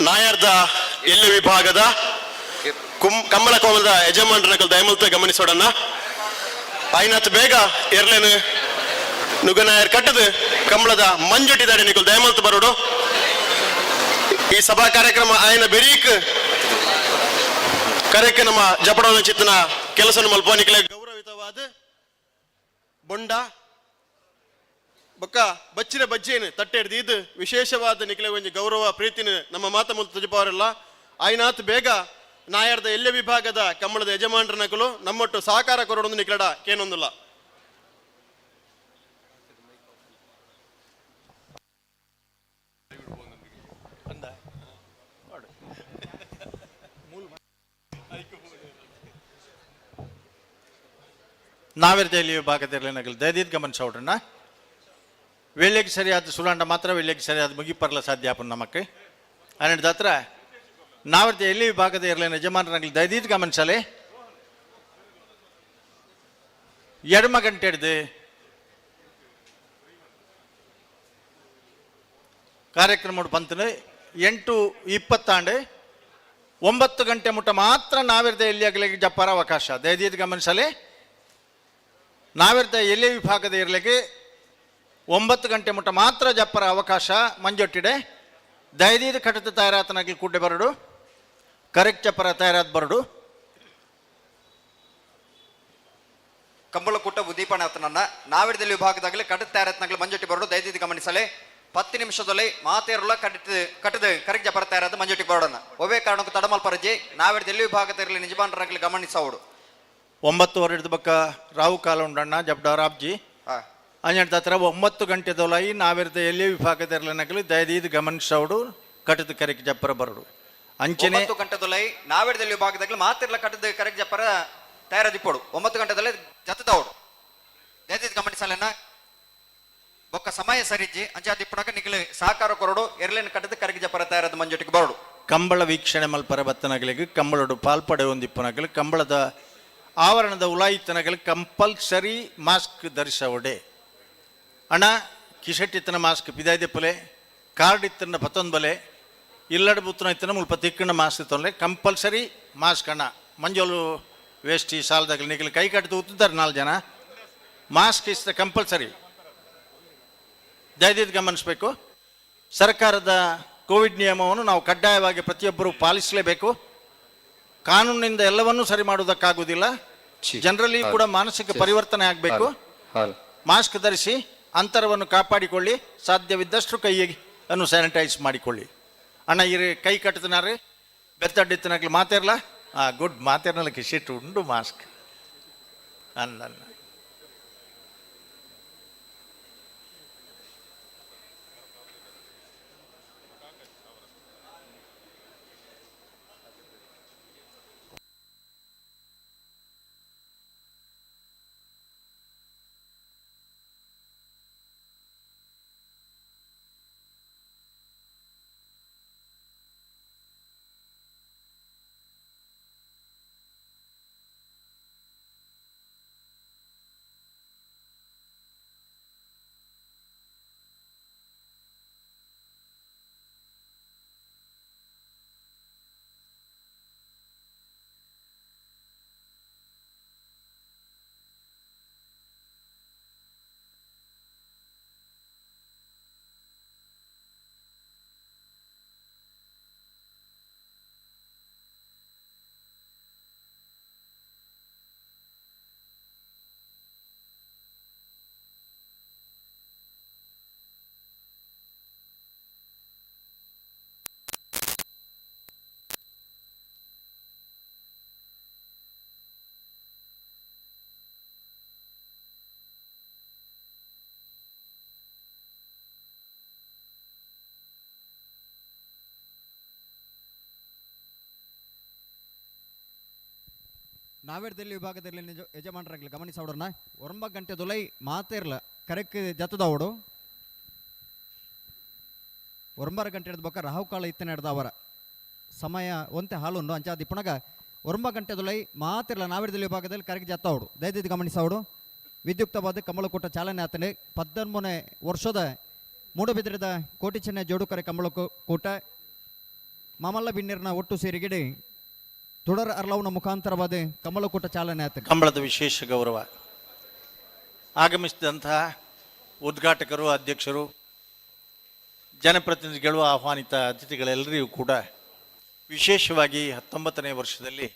ನಾಯರ್ದ ಎಲ್ಲಿ ವಿಭಾಗದ ಕಂಬಳ ಕೋಮಲದ ಯಜಮಾನರ ದಯಮಲ್ತ ಗಮನಿಸೋಡನ್ನ ಆಯ್ನಾತ್ ಬೇಗ ಎರ್ಲೇನು ನುಗನಾಯರ್ ಕಟ್ಟದು ಕಂಬಳದ ಮಂಜುಟಿದಾಡೆ ನಿಕುಲ್ ದಯಮಲ್ತ ಬರೋಡು. ಈ ಸಭಾ ಕಾರ್ಯಕ್ರಮ ಆಯನ ಬೆರೀಕ್ ಕರೆಕ್ ನಮ್ಮ ಜಪಡೋನ ಚಿತ್ತನ ಕೆಲಸ ಮಲ್ಪೋನಿಕಲೆ ಗೌರವಿತವಾದ ಬೊಂಡ ಬೊಕ್ಕ ಬಚ್ಚಿನ ಬಜ್ಜೇನು ತಟ್ಟೆ ಹಿಡ್ದು ವಿಶೇಷವಾದ ನಿಖಲೆ ಒಂಜಿ ಗೌರವ ಪ್ರೀತಿನ ನಮ್ಮ ಮಾತ ಮುಲ್ತ ತುಜುಪವರೆಲ್ಲ. ಆಯ್ನಾತ್ ಬೇಗ ನಾಯರ್ದ ಎಲ್ಲೆ ವಿಭಾಗದ ಕಮ್ಮಳದ ಯಜಮಾನರ ನಕಲು ನಮ್ಮೊಟ್ಟು ಸಹಕಾರ ಕೊರಡೊಂದು ನಿಖಲಡ ಕೇನೊಂದಿಲ್ಲ. ನಾವಿರ್ದೆಯಲ್ಲಿ ವಿಭಾಗದಲ್ಲಿ ನಗಲು ದಯದೀದ್ ಗಮನಿಸೋಡ್ರಣ್ಣ. ವೇಳೆಗೆ ಸರಿಯಾದ ಸುಳಾಂಡ ಮಾತ್ರ ವೇಳೆಗೆ ಸರಿಯಾದ ಮುಗಿಪರಲ ಸಾಧ್ಯ ಆಪನ್ ನಮಕ್ ಹನ್ನೆರಡು ಹತ್ರ. ನಾವಿರ್ದ ಎಲ್ಲಿ ವಿಭಾಗದ ಇರಲಿನ ಯಜಮಾನರಾಗಲಿ ದಯದೀದ್ ಗಮನಿಸಲೆ. ಎಡಮ ಗಂಟೆ ಹಿಡ್ದು ಕಾರ್ಯಕ್ರಮ ಪಂತನು 8:20 9 ಗಂಟೆ ಮುಟ್ಟ ಮಾತ್ರ ನಾವಿರ್ದ ಎಲ್ಲಿ ಆಗಲಿಕ್ಕೆ ಜಪ್ಪಾರ ಅವಕಾಶ. ದಯದೀದ್ ಗಮನಿಸಲೆ. ನಾವಿರ್ದ ಎಲ್ಲಿ ವಿಭಾಗದ ಇರಲಿಕ್ಕೆ 9 ಗಂಟೆ ಮುಟ್ಟ ಮಾತ್ರ ಜಪ್ಪರ ಅವಕಾಶ ಮಂಜೊಟ್ಟಿಡೆ. ದಯದೀದ ಕಟದ ತಯಾರಾತನಾಗಲಿ ಕೂಡ್ಡೆ ಬರಡು, ಕರೆಕ್ಟ್ ಜಪ್ಪರ ತಯಾರಾದ ಬರಡು. ಕಂಬಳಕೂಟ ಉದ್ದೀಪನಾಥನನ್ನ ನಾವಿಡದಲ್ಲಿ ವಿಭಾಗದಾಗಲಿ ಕಟದ ತಯಾರತ್ನಾಗಲಿ ಮಂಜೊಟ್ಟಿ ಬರಡು. ದಯದೀದಿ ಗಮನಿಸಲೆ. 10 ನಿಮಿಷದಲ್ಲಿ ಮಾತೇರುಲ ಕಟ್ಟಿದ ಕಟ್ಟದ ಕರೆಕ್ಟ್ ಜಪರ ತಯಾರಾದ ಮಂಜೊಟ್ಟಿ ಬರೋಡನ್ನ. ಒವೇ ಕಾರಣಕ್ಕೂ ತಡಮಲ್ಪರಜಿ. ನಾವಿಡದಲ್ಲಿ ವಿಭಾಗದಲ್ಲಿ ನಿಜಮಾನರಾಗಲಿ ಗಮನಿಸವಡು. 9:15 ಹಿಡಿದ ಬಕ್ಕ ರಾವು ಕಾಲ ಉಂಡಣ್ಣ ಜಬ್ಡಾರಾಬ್ಜಿ. ಹನ್ನೆರಡು ಹತ್ರ 9 ಗಂಟೆ ದೊಲಾಯಿ ನಾವಿರ್ದ ಎಲ್ಲಿ ವಿಭಾಗದ ಇರಲಿನಗಲಿ ದಯದೀದ್ ಗಮನಿಸವಡು, ಕಟದ ಕರೆಕ್ಟ್ ಜಪ್ಪರ ಬರಡು ಅಂಚನೆ. 9 ಗಂಟೆದೊಲೈ ನಾವಿಡದಲ್ಲಿ ವಿಭಾಗದಾಗಲಿ ಮಾತಿರ್ಲ ಕಟ್ಟದ ಕರೆಕ್ಟ್ ಜಪರ ತಯಾರದಿಪ್ಪೋಡು. 9 ಗಂಟೆದಲ್ಲಿ ಜತದವಡು. ದಯದೀದ್ ಗಮನಿಸಲೆನ. ಬೊಕ್ಕ ಸಮಯ ಸರಿಜ್ಜಿ ಅಂಚಾದಿಪ್ಪುನಗ ನಿಗಲು ಸಹಕಾರ ಕೊರಡು. ಎರ್ಲೇನು ಕಟ್ಟದ ಕರೆಕ್ಟ್ ಜಪರ ತಯಾರದ ಮಂಜೊಟ್ಟಿಗೆ ಬರಡು. ಕಂಬಳ ವೀಕ್ಷಣೆ ಮಲ್ಪರ ಬತ್ತನಗಲಿಗೆ, ಕಂಬಳಡು ಪಾಲ್ಪಡೆ ಹೊಂದಿಪ್ಪನಗಲು, ಕಂಬಳದ ಆವರಣದ ಉಲಾಯಿತನಗಲು ಕಂಪಲ್ಸರಿ ಮಾಸ್ಕ್ ಧರಿಸವಡೆ. ಅಣ್ಣ, ಕಿಶೆಟ್ ಇತ್ತನ ಮಾಸ್ಕ್ ಪಿದಾಯ್ದೆಪ್ಪಲೆ, ಕಾರ್ಡ್ ಇತ್ತನ ಪತ್ತೊಂದು ಬಲೆ, ಇಲ್ಲಡ ಬುತ್ತನ ಇತ್ತನ ಮುಲ್ಪ ತಿಕ್ಕಣ ಮಾಸ್ಕ್ ತೊಂದರೆ. ಕಂಪಲ್ಸರಿ ಮಾಸ್ಕ್ ಅಣ್ಣ. ಮಂಜೋಲು ವೇಸ್ಟಿ ಸಾಲದಾಗಲಿ ನಿಗಲು ಕೈ ಕಟ್ಟಿದು ಉತ್ತಿದ್ದಾರೆ 4 ಜನ. Mask is the compulsory. ದಯದಿದ್ದು ಗಮನಿಸಬೇಕು. ಸರ್ಕಾರದ ಕೋವಿಡ್ ನಿಯಮವನ್ನು ನಾವು ಕಡ್ಡಾಯವಾಗಿ ಪ್ರತಿಯೊಬ್ಬರು ಪಾಲಿಸಲೇಬೇಕು. ಕಾನೂನಿನಿಂದ ಎಲ್ಲವನ್ನೂ ಸರಿ ಮಾಡುವುದಕ್ಕಾಗುವುದಿಲ್ಲ. ಜನರಲ್ಲಿ ಕೂಡ ಮಾನಸಿಕ ಪರಿವರ್ತನೆ ಆಗಬೇಕು. ಮಾಸ್ಕ್ ಧರಿಸಿ ಅಂತರವನ್ನು ಕಾಪಾಡಿಕೊಳ್ಳಿ. ಸಾಧ್ಯವಿದ್ದಷ್ಟು ಕೈಯನ್ನು ಸ್ಯಾನಿಟೈಸ್ ಮಾಡಿಕೊಳ್ಳಿ. ಅಣ್ಣ, ಇರಿ ಕೈ ಕಟ್ಟುತ್ತಿನಾರೆ ಬೆತ್ತಡ್ಡಿತ್ತನಾಗ್ಲಿ ಮಾತೇರ್ಲ. ಹಾಂ, ಗುಡ್. ಮಾತೇರ್ನಲ್ಲ ಕಿಶಿಟ್ಟು ಉಂಡು ಮಾಸ್ಕ್ ಅಲ್ಲ. ನಾವೇರ್ದಲ್ಲಿ ವಿಭಾಗದಲ್ಲಿ ನಿಜ ಯಜಮಾನರಾಗಲಿ ಗಮನಿಸೋಡೋಣ. 9 ಗಂಟೆ ದುಲೈ ಮಾತೇರ್ಲ ಕರೆಕ್ ಜತದವಡು. 9 ಗಂಟೆ ಹಿಡ್ದು ಬೊಕ್ಕ ರಾಹುಕಾಲ ಇತ್ತನೆ ಹಿಡ್ದ ಅವರ ಸಮಯ ಒಂತೆ ಹಾಲುಂಡು. ಅಂಚಾದಿಪ್ಪುನಗ 9 ಗಂಟೆ ದುಲೈ ಮಾತಿರ್ಲ ನಾವೇರ್ದಲ್ಲಿ ವಿಭಾಗದಲ್ಲಿ ಕರೆಕ್ ಜತ್ತವಡು. ದಯದಿದ್ದು ಗಮನಿಸವಡು. ವಿದ್ಯುಕ್ತವಾದ ಕಮಲಕೂಟ ಚಾಲನೆ ಆತನೆ. 13 ವರ್ಷದ ಮೂಡಬಿದ್ರದ ಕೋಟಿ ಚೆನ್ನ ಜೋಡುಕರೆ ಕಮಲಕೂಟ ಮಾಮಲ್ಲ ಬಿನ್ನಿರ್ನ ಒಟ್ಟು ಸೇರಿಗಿಡಿ ತುಡರ್ ಅರ್ಲವ್ನ ಮುಖಾಂತರವಾದ ಕಮಲಕೂಟ ಚಾಲನೆ ಆತನೆ. ಕಂಬಳದ ವಿಶೇಷ ಗೌರವ. ಆಗಮಿಸಿದಂತಹ ಉದ್ಘಾಟಕರು, ಅಧ್ಯಕ್ಷರು, ಜನಪ್ರತಿನಿಧಿಗಳು, ಆಹ್ವಾನಿತ ಅತಿಥಿಗಳೆಲ್ಲರಿಗೂ ಕೂಡ ವಿಶೇಷವಾಗಿ 19ನೇ ವರ್ಷದಲ್ಲಿ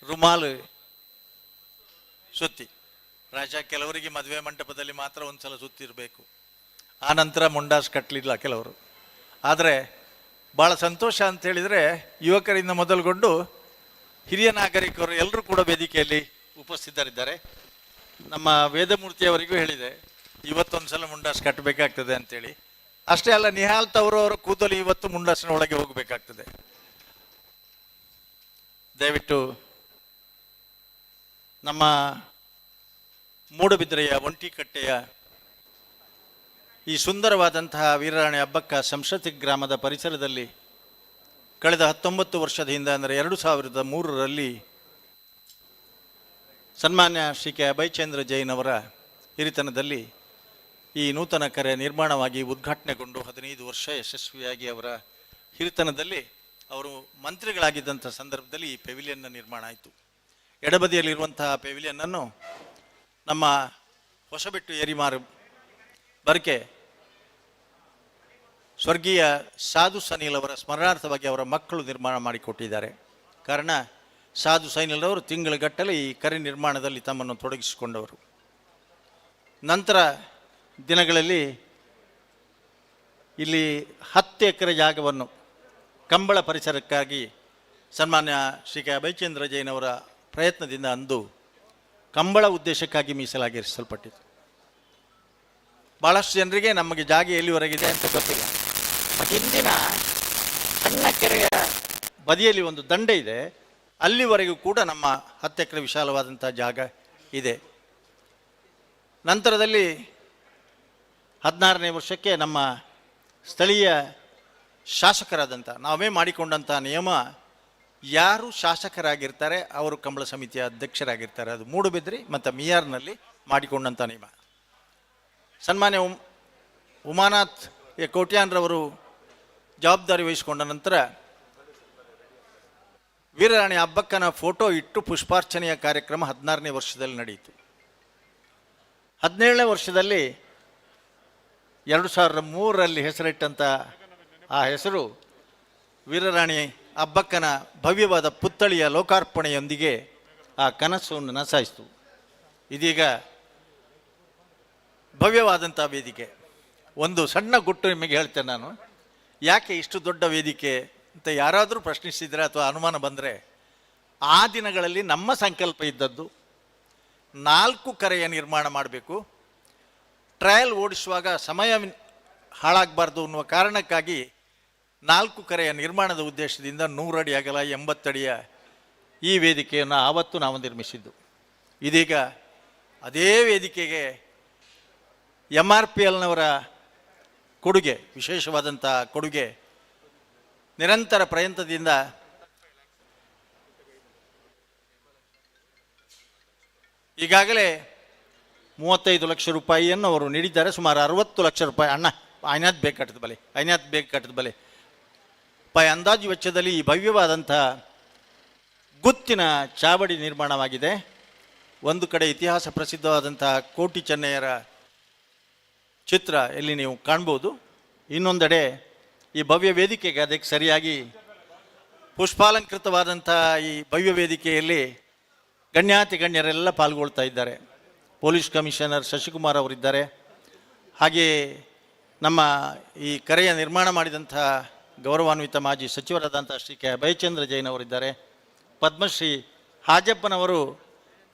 ರುಮಾಲು ಸುತ್ತಿ, ರಾಜ ಕೆಲವರಿಗೆ ಮದುವೆ ಮಂಟಪದಲ್ಲಿ ಮಾತ್ರ ಒಂದು ಸಲ ಸುತ್ತಿರಬೇಕು, ಆ ನಂತರ ಮುಂಡಾಸ್ ಕಟ್ಟಲಿಲ್ಲ ಕೆಲವರು. ಆದರೆ ಭಾಳ ಸಂತೋಷ ಅಂತ ಹೇಳಿದರೆ ಯುವಕರಿಂದ ಮೊದಲುಗೊಂಡು ಹಿರಿಯ ನಾಗರಿಕರು ಎಲ್ಲರೂ ಕೂಡ ವೇದಿಕೆಯಲ್ಲಿ ಉಪಸ್ಥಿತರಿದ್ದಾರೆ. ನಮ್ಮ ವೇದಮೂರ್ತಿಯವರಿಗೂ ಹೇಳಿದೆ, ಇವತ್ತೊಂದು ಸಲ ಮುಂಡಾಸ್ ಕಟ್ಟಬೇಕಾಗ್ತದೆ ಅಂತೇಳಿ. ಅಷ್ಟೇ ಅಲ್ಲ, ನಿಹಾಲ್ ತವರು ಅವರ ಕೂದಲು ಇವತ್ತು ಮುಂಡಾಸಿನ ಒಳಗೆ ಹೋಗಬೇಕಾಗ್ತದೆ. ದಯವಿಟ್ಟು ನಮ್ಮ ಮೂಡಬಿದ್ರೆಯ ಒಂಟಿಕಟ್ಟೆಯ ಈ ಸುಂದರವಾದಂತಹ ವೀರರಾಣಿ ಅಬ್ಬಕ್ಕ ಸಂಸ್ಕೃತಿ ಗ್ರಾಮದ ಪರಿಸರದಲ್ಲಿ ಕಳೆದ 19 ವರ್ಷದ ಹಿಂದೆ, ಅಂದರೆ 2003ರಲ್ಲಿ ಸನ್ಮಾನ್ಯ ಶ್ರೀ ಕೆ ಅಭಯಚಂದ್ರ ಜೈನ್ ಅವರ ಹಿರಿತನದಲ್ಲಿ ಈ ನೂತನ ಕರೆ ನಿರ್ಮಾಣವಾಗಿ ಉದ್ಘಾಟನೆಗೊಂಡು 15 ವರ್ಷ ಯಶಸ್ವಿಯಾಗಿ ಅವರ ಹಿರಿತನದಲ್ಲಿ ಅವರು ಮಂತ್ರಿಗಳಾಗಿದ್ದಂಥ ಸಂದರ್ಭದಲ್ಲಿ ಈ ಪೆವಿಲಿಯನ್ನ ನಿರ್ಮಾಣ ಆಯಿತು. ಎಡಬದಿಯಲ್ಲಿರುವಂತಹ ಪೆವಿಲಿಯನ್ನನ್ನು ನಮ್ಮ ಹೊಸಬೆಟ್ಟು ಏರಿಮಾರು ಬರ್ಕೆ ಸ್ವರ್ಗೀಯ ಸಾಧು ಸನೀಲ್ ಅವರ ಸ್ಮರಣಾರ್ಥವಾಗಿ ಅವರ ಮಕ್ಕಳು ನಿರ್ಮಾಣ ಮಾಡಿಕೊಟ್ಟಿದ್ದಾರೆ. ಕಾರಣ, ಸಾಧು ಸೈನಿಲ್ ಅವರು ತಿಂಗಳುಗಟ್ಟಲೆ ಈ ಕರೆ ನಿರ್ಮಾಣದಲ್ಲಿ ತಮ್ಮನ್ನು ತೊಡಗಿಸಿಕೊಂಡವರು. ನಂತರ ದಿನಗಳಲ್ಲಿ ಇಲ್ಲಿ 10 ಎಕರೆ ಜಾಗವನ್ನು ಕಂಬಳ ಪರಿಸರಕ್ಕಾಗಿ ಸನ್ಮಾನ್ಯ ಶ್ರೀ ಕೆ ಅಭಯಚಂದ್ರ ಜೈನ್ ಅವರ ಪ್ರಯತ್ನದಿಂದ ಅಂದು ಕಂಬಳ ಉದ್ದೇಶಕ್ಕಾಗಿ ಮೀಸಲಾಗಿರಿಸಲ್ಪಟ್ಟಿತು. ಭಾಳಷ್ಟು ಜನರಿಗೆ ನಮಗೆ ಜಾಗ ಎಲ್ಲಿವರೆಗಿದೆ ಅಂತ ಗೊತ್ತಿಲ್ಲ. ಹಿಂದಿನ ಸಣ್ಣ ಕೆರೆಯ ಬದಿಯಲ್ಲಿ ಒಂದು ದಂಡೆ ಇದೆ, ಅಲ್ಲಿವರೆಗೂ ಕೂಡ ನಮ್ಮ 10 ಎಕರೆ ವಿಶಾಲವಾದಂಥ ಜಾಗ ಇದೆ. ನಂತರದಲ್ಲಿ 16ನೇ ವರ್ಷಕ್ಕೆ ನಮ್ಮ ಸ್ಥಳೀಯ ಶಾಸಕರಾದಂಥ ನಾವೇ ಮಾಡಿಕೊಂಡಂಥ ನಿಯಮ, ಯಾರು ಶಾಸಕರಾಗಿರ್ತಾರೆ ಅವರು ಕಂಬಳ ಸಮಿತಿಯ ಅಧ್ಯಕ್ಷರಾಗಿರ್ತಾರೆ. ಅದು ಮೂಡುಬಿದ್ರಿ ಮತ್ತು ಮಿಯಾರ್ನಲ್ಲಿ ಮಾಡಿಕೊಂಡಂಥ ನಿಯಮ. ಸನ್ಮಾನ್ಯ ಉಮಾನಾಥ್ ಎ ಕೋಟ್ಯಾನ್ರವರು ಜವಾಬ್ದಾರಿ ವಹಿಸಿಕೊಂಡ ನಂತರ ವೀರರಾಣಿ ಅಬ್ಬಕ್ಕನ ಫೋಟೋ ಇಟ್ಟು ಪುಷ್ಪಾರ್ಚನೆಯ ಕಾರ್ಯಕ್ರಮ 16ನೇ ವರ್ಷದಲ್ಲಿ ನಡೆಯಿತು. 17ನೇ ವರ್ಷದಲ್ಲಿ 2003ರಲ್ಲಿ ಹೆಸರಿಟ್ಟಂಥ ಆ ಹೆಸರು ವೀರರಾಣಿ ಅಬ್ಬಕ್ಕನ ಭವ್ಯವಾದ ಪುತ್ಥಳಿಯ ಲೋಕಾರ್ಪಣೆಯೊಂದಿಗೆ ಆ ಕನಸು ನನಸಾಯಿತು. ಇದೀಗ ಭವ್ಯವಾದಂಥ ವೇದಿಕೆ. ಒಂದು ಸಣ್ಣ ಗುಟ್ಟು ನಿಮಗೆ ಹೇಳ್ತೇನೆ ನಾನು, ಯಾಕೆ ಇಷ್ಟು ದೊಡ್ಡ ವೇದಿಕೆ ಅಂತ ಯಾರಾದರೂ ಪ್ರಶ್ನಿಸಿದರೆ ಅಥವಾ ಅನುಮಾನ ಬಂದರೆ, ಆ ದಿನಗಳಲ್ಲಿ ನಮ್ಮ ಸಂಕಲ್ಪ ಇದ್ದದ್ದು 4 ಕರೆಯ ನಿರ್ಮಾಣ ಮಾಡಬೇಕು, ಟ್ರಯಲ್ ಓಡಿಸುವಾಗ ಸಮಯ ಹಾಳಾಗಬಾರ್ದು ಅನ್ನುವ ಕಾರಣಕ್ಕಾಗಿ 4 ಕರೆಯ ನಿರ್ಮಾಣದ ಉದ್ದೇಶದಿಂದ 100 ಅಡಿ ಅಗಲ 80 ಅಡಿಯ ಈ ವೇದಿಕೆಯನ್ನು ಆವತ್ತು ನಾವು ನಿರ್ಮಿಸಿದ್ದು. ಇದೀಗ ಅದೇ ವೇದಿಕೆಗೆ ಎಮ್ ಆರ್ ಪಿ ಎಲ್ನವರ ಕೊಡುಗೆ, ವಿಶೇಷವಾದಂಥ ಕೊಡುಗೆ, ನಿರಂತರ ಪ್ರಯತ್ನದಿಂದ ಈಗಾಗಲೇ 35 ಲಕ್ಷ ರೂಪಾಯಿಯನ್ನು ಅವರು ನೀಡಿದ್ದಾರೆ. ಸುಮಾರು 60 ಲಕ್ಷ ರೂಪಾಯಿ ಅಣ್ಣ ಐನಾತ್ ಬೇಗ ಕಟ್ಟದ ಬಲೆ, ಐನಾತ್ ಬೇಗ ಕಟ್ಟದ ಬಲೆ ರೂಪಾಯಿ ಅಂದಾಜು ವೆಚ್ಚದಲ್ಲಿ ಈ ಭವ್ಯವಾದಂಥ ಗುತ್ತಿನ ಚಾವಡಿ ನಿರ್ಮಾಣವಾಗಿದೆ. ಒಂದು ಕಡೆ ಇತಿಹಾಸ ಪ್ರಸಿದ್ಧವಾದಂಥ ಕೋಟಿ ಚೆನ್ನಯ್ಯರ ಚಿತ್ರ ಇಲ್ಲಿ ನೀವು ಕಾಣ್ಬೋದು, ಇನ್ನೊಂದೆಡೆ ಈ ಭವ್ಯ ವೇದಿಕೆಗೆ ಅದಕ್ಕೆ ಸರಿಯಾಗಿ ಪುಷ್ಪಾಲಂಕೃತವಾದಂಥ ಈ ಭವ್ಯ ವೇದಿಕೆಯಲ್ಲಿ ಗಣ್ಯಾತಿ ಗಣ್ಯರೆಲ್ಲ ಪಾಲ್ಗೊಳ್ತಾ ಇದ್ದಾರೆ. ಪೊಲೀಸ್ ಕಮಿಷನರ್ ಶಶಿಕುಮಾರ್ ಅವರಿದ್ದಾರೆ. ಹಾಗೆಯೇ ನಮ್ಮ ಈ ಕರೆಯ ನಿರ್ಮಾಣ ಮಾಡಿದಂಥ ಗೌರವಾನ್ವಿತ ಮಾಜಿ ಸಚಿವರಾದಂಥ ಶ್ರೀ ಕೆ ಅಭಯಚಂದ್ರ ಜೈನ್ ಅವರಿದ್ದಾರೆ. ಪದ್ಮಶ್ರೀ ಹಾಜಪ್ಪನವರು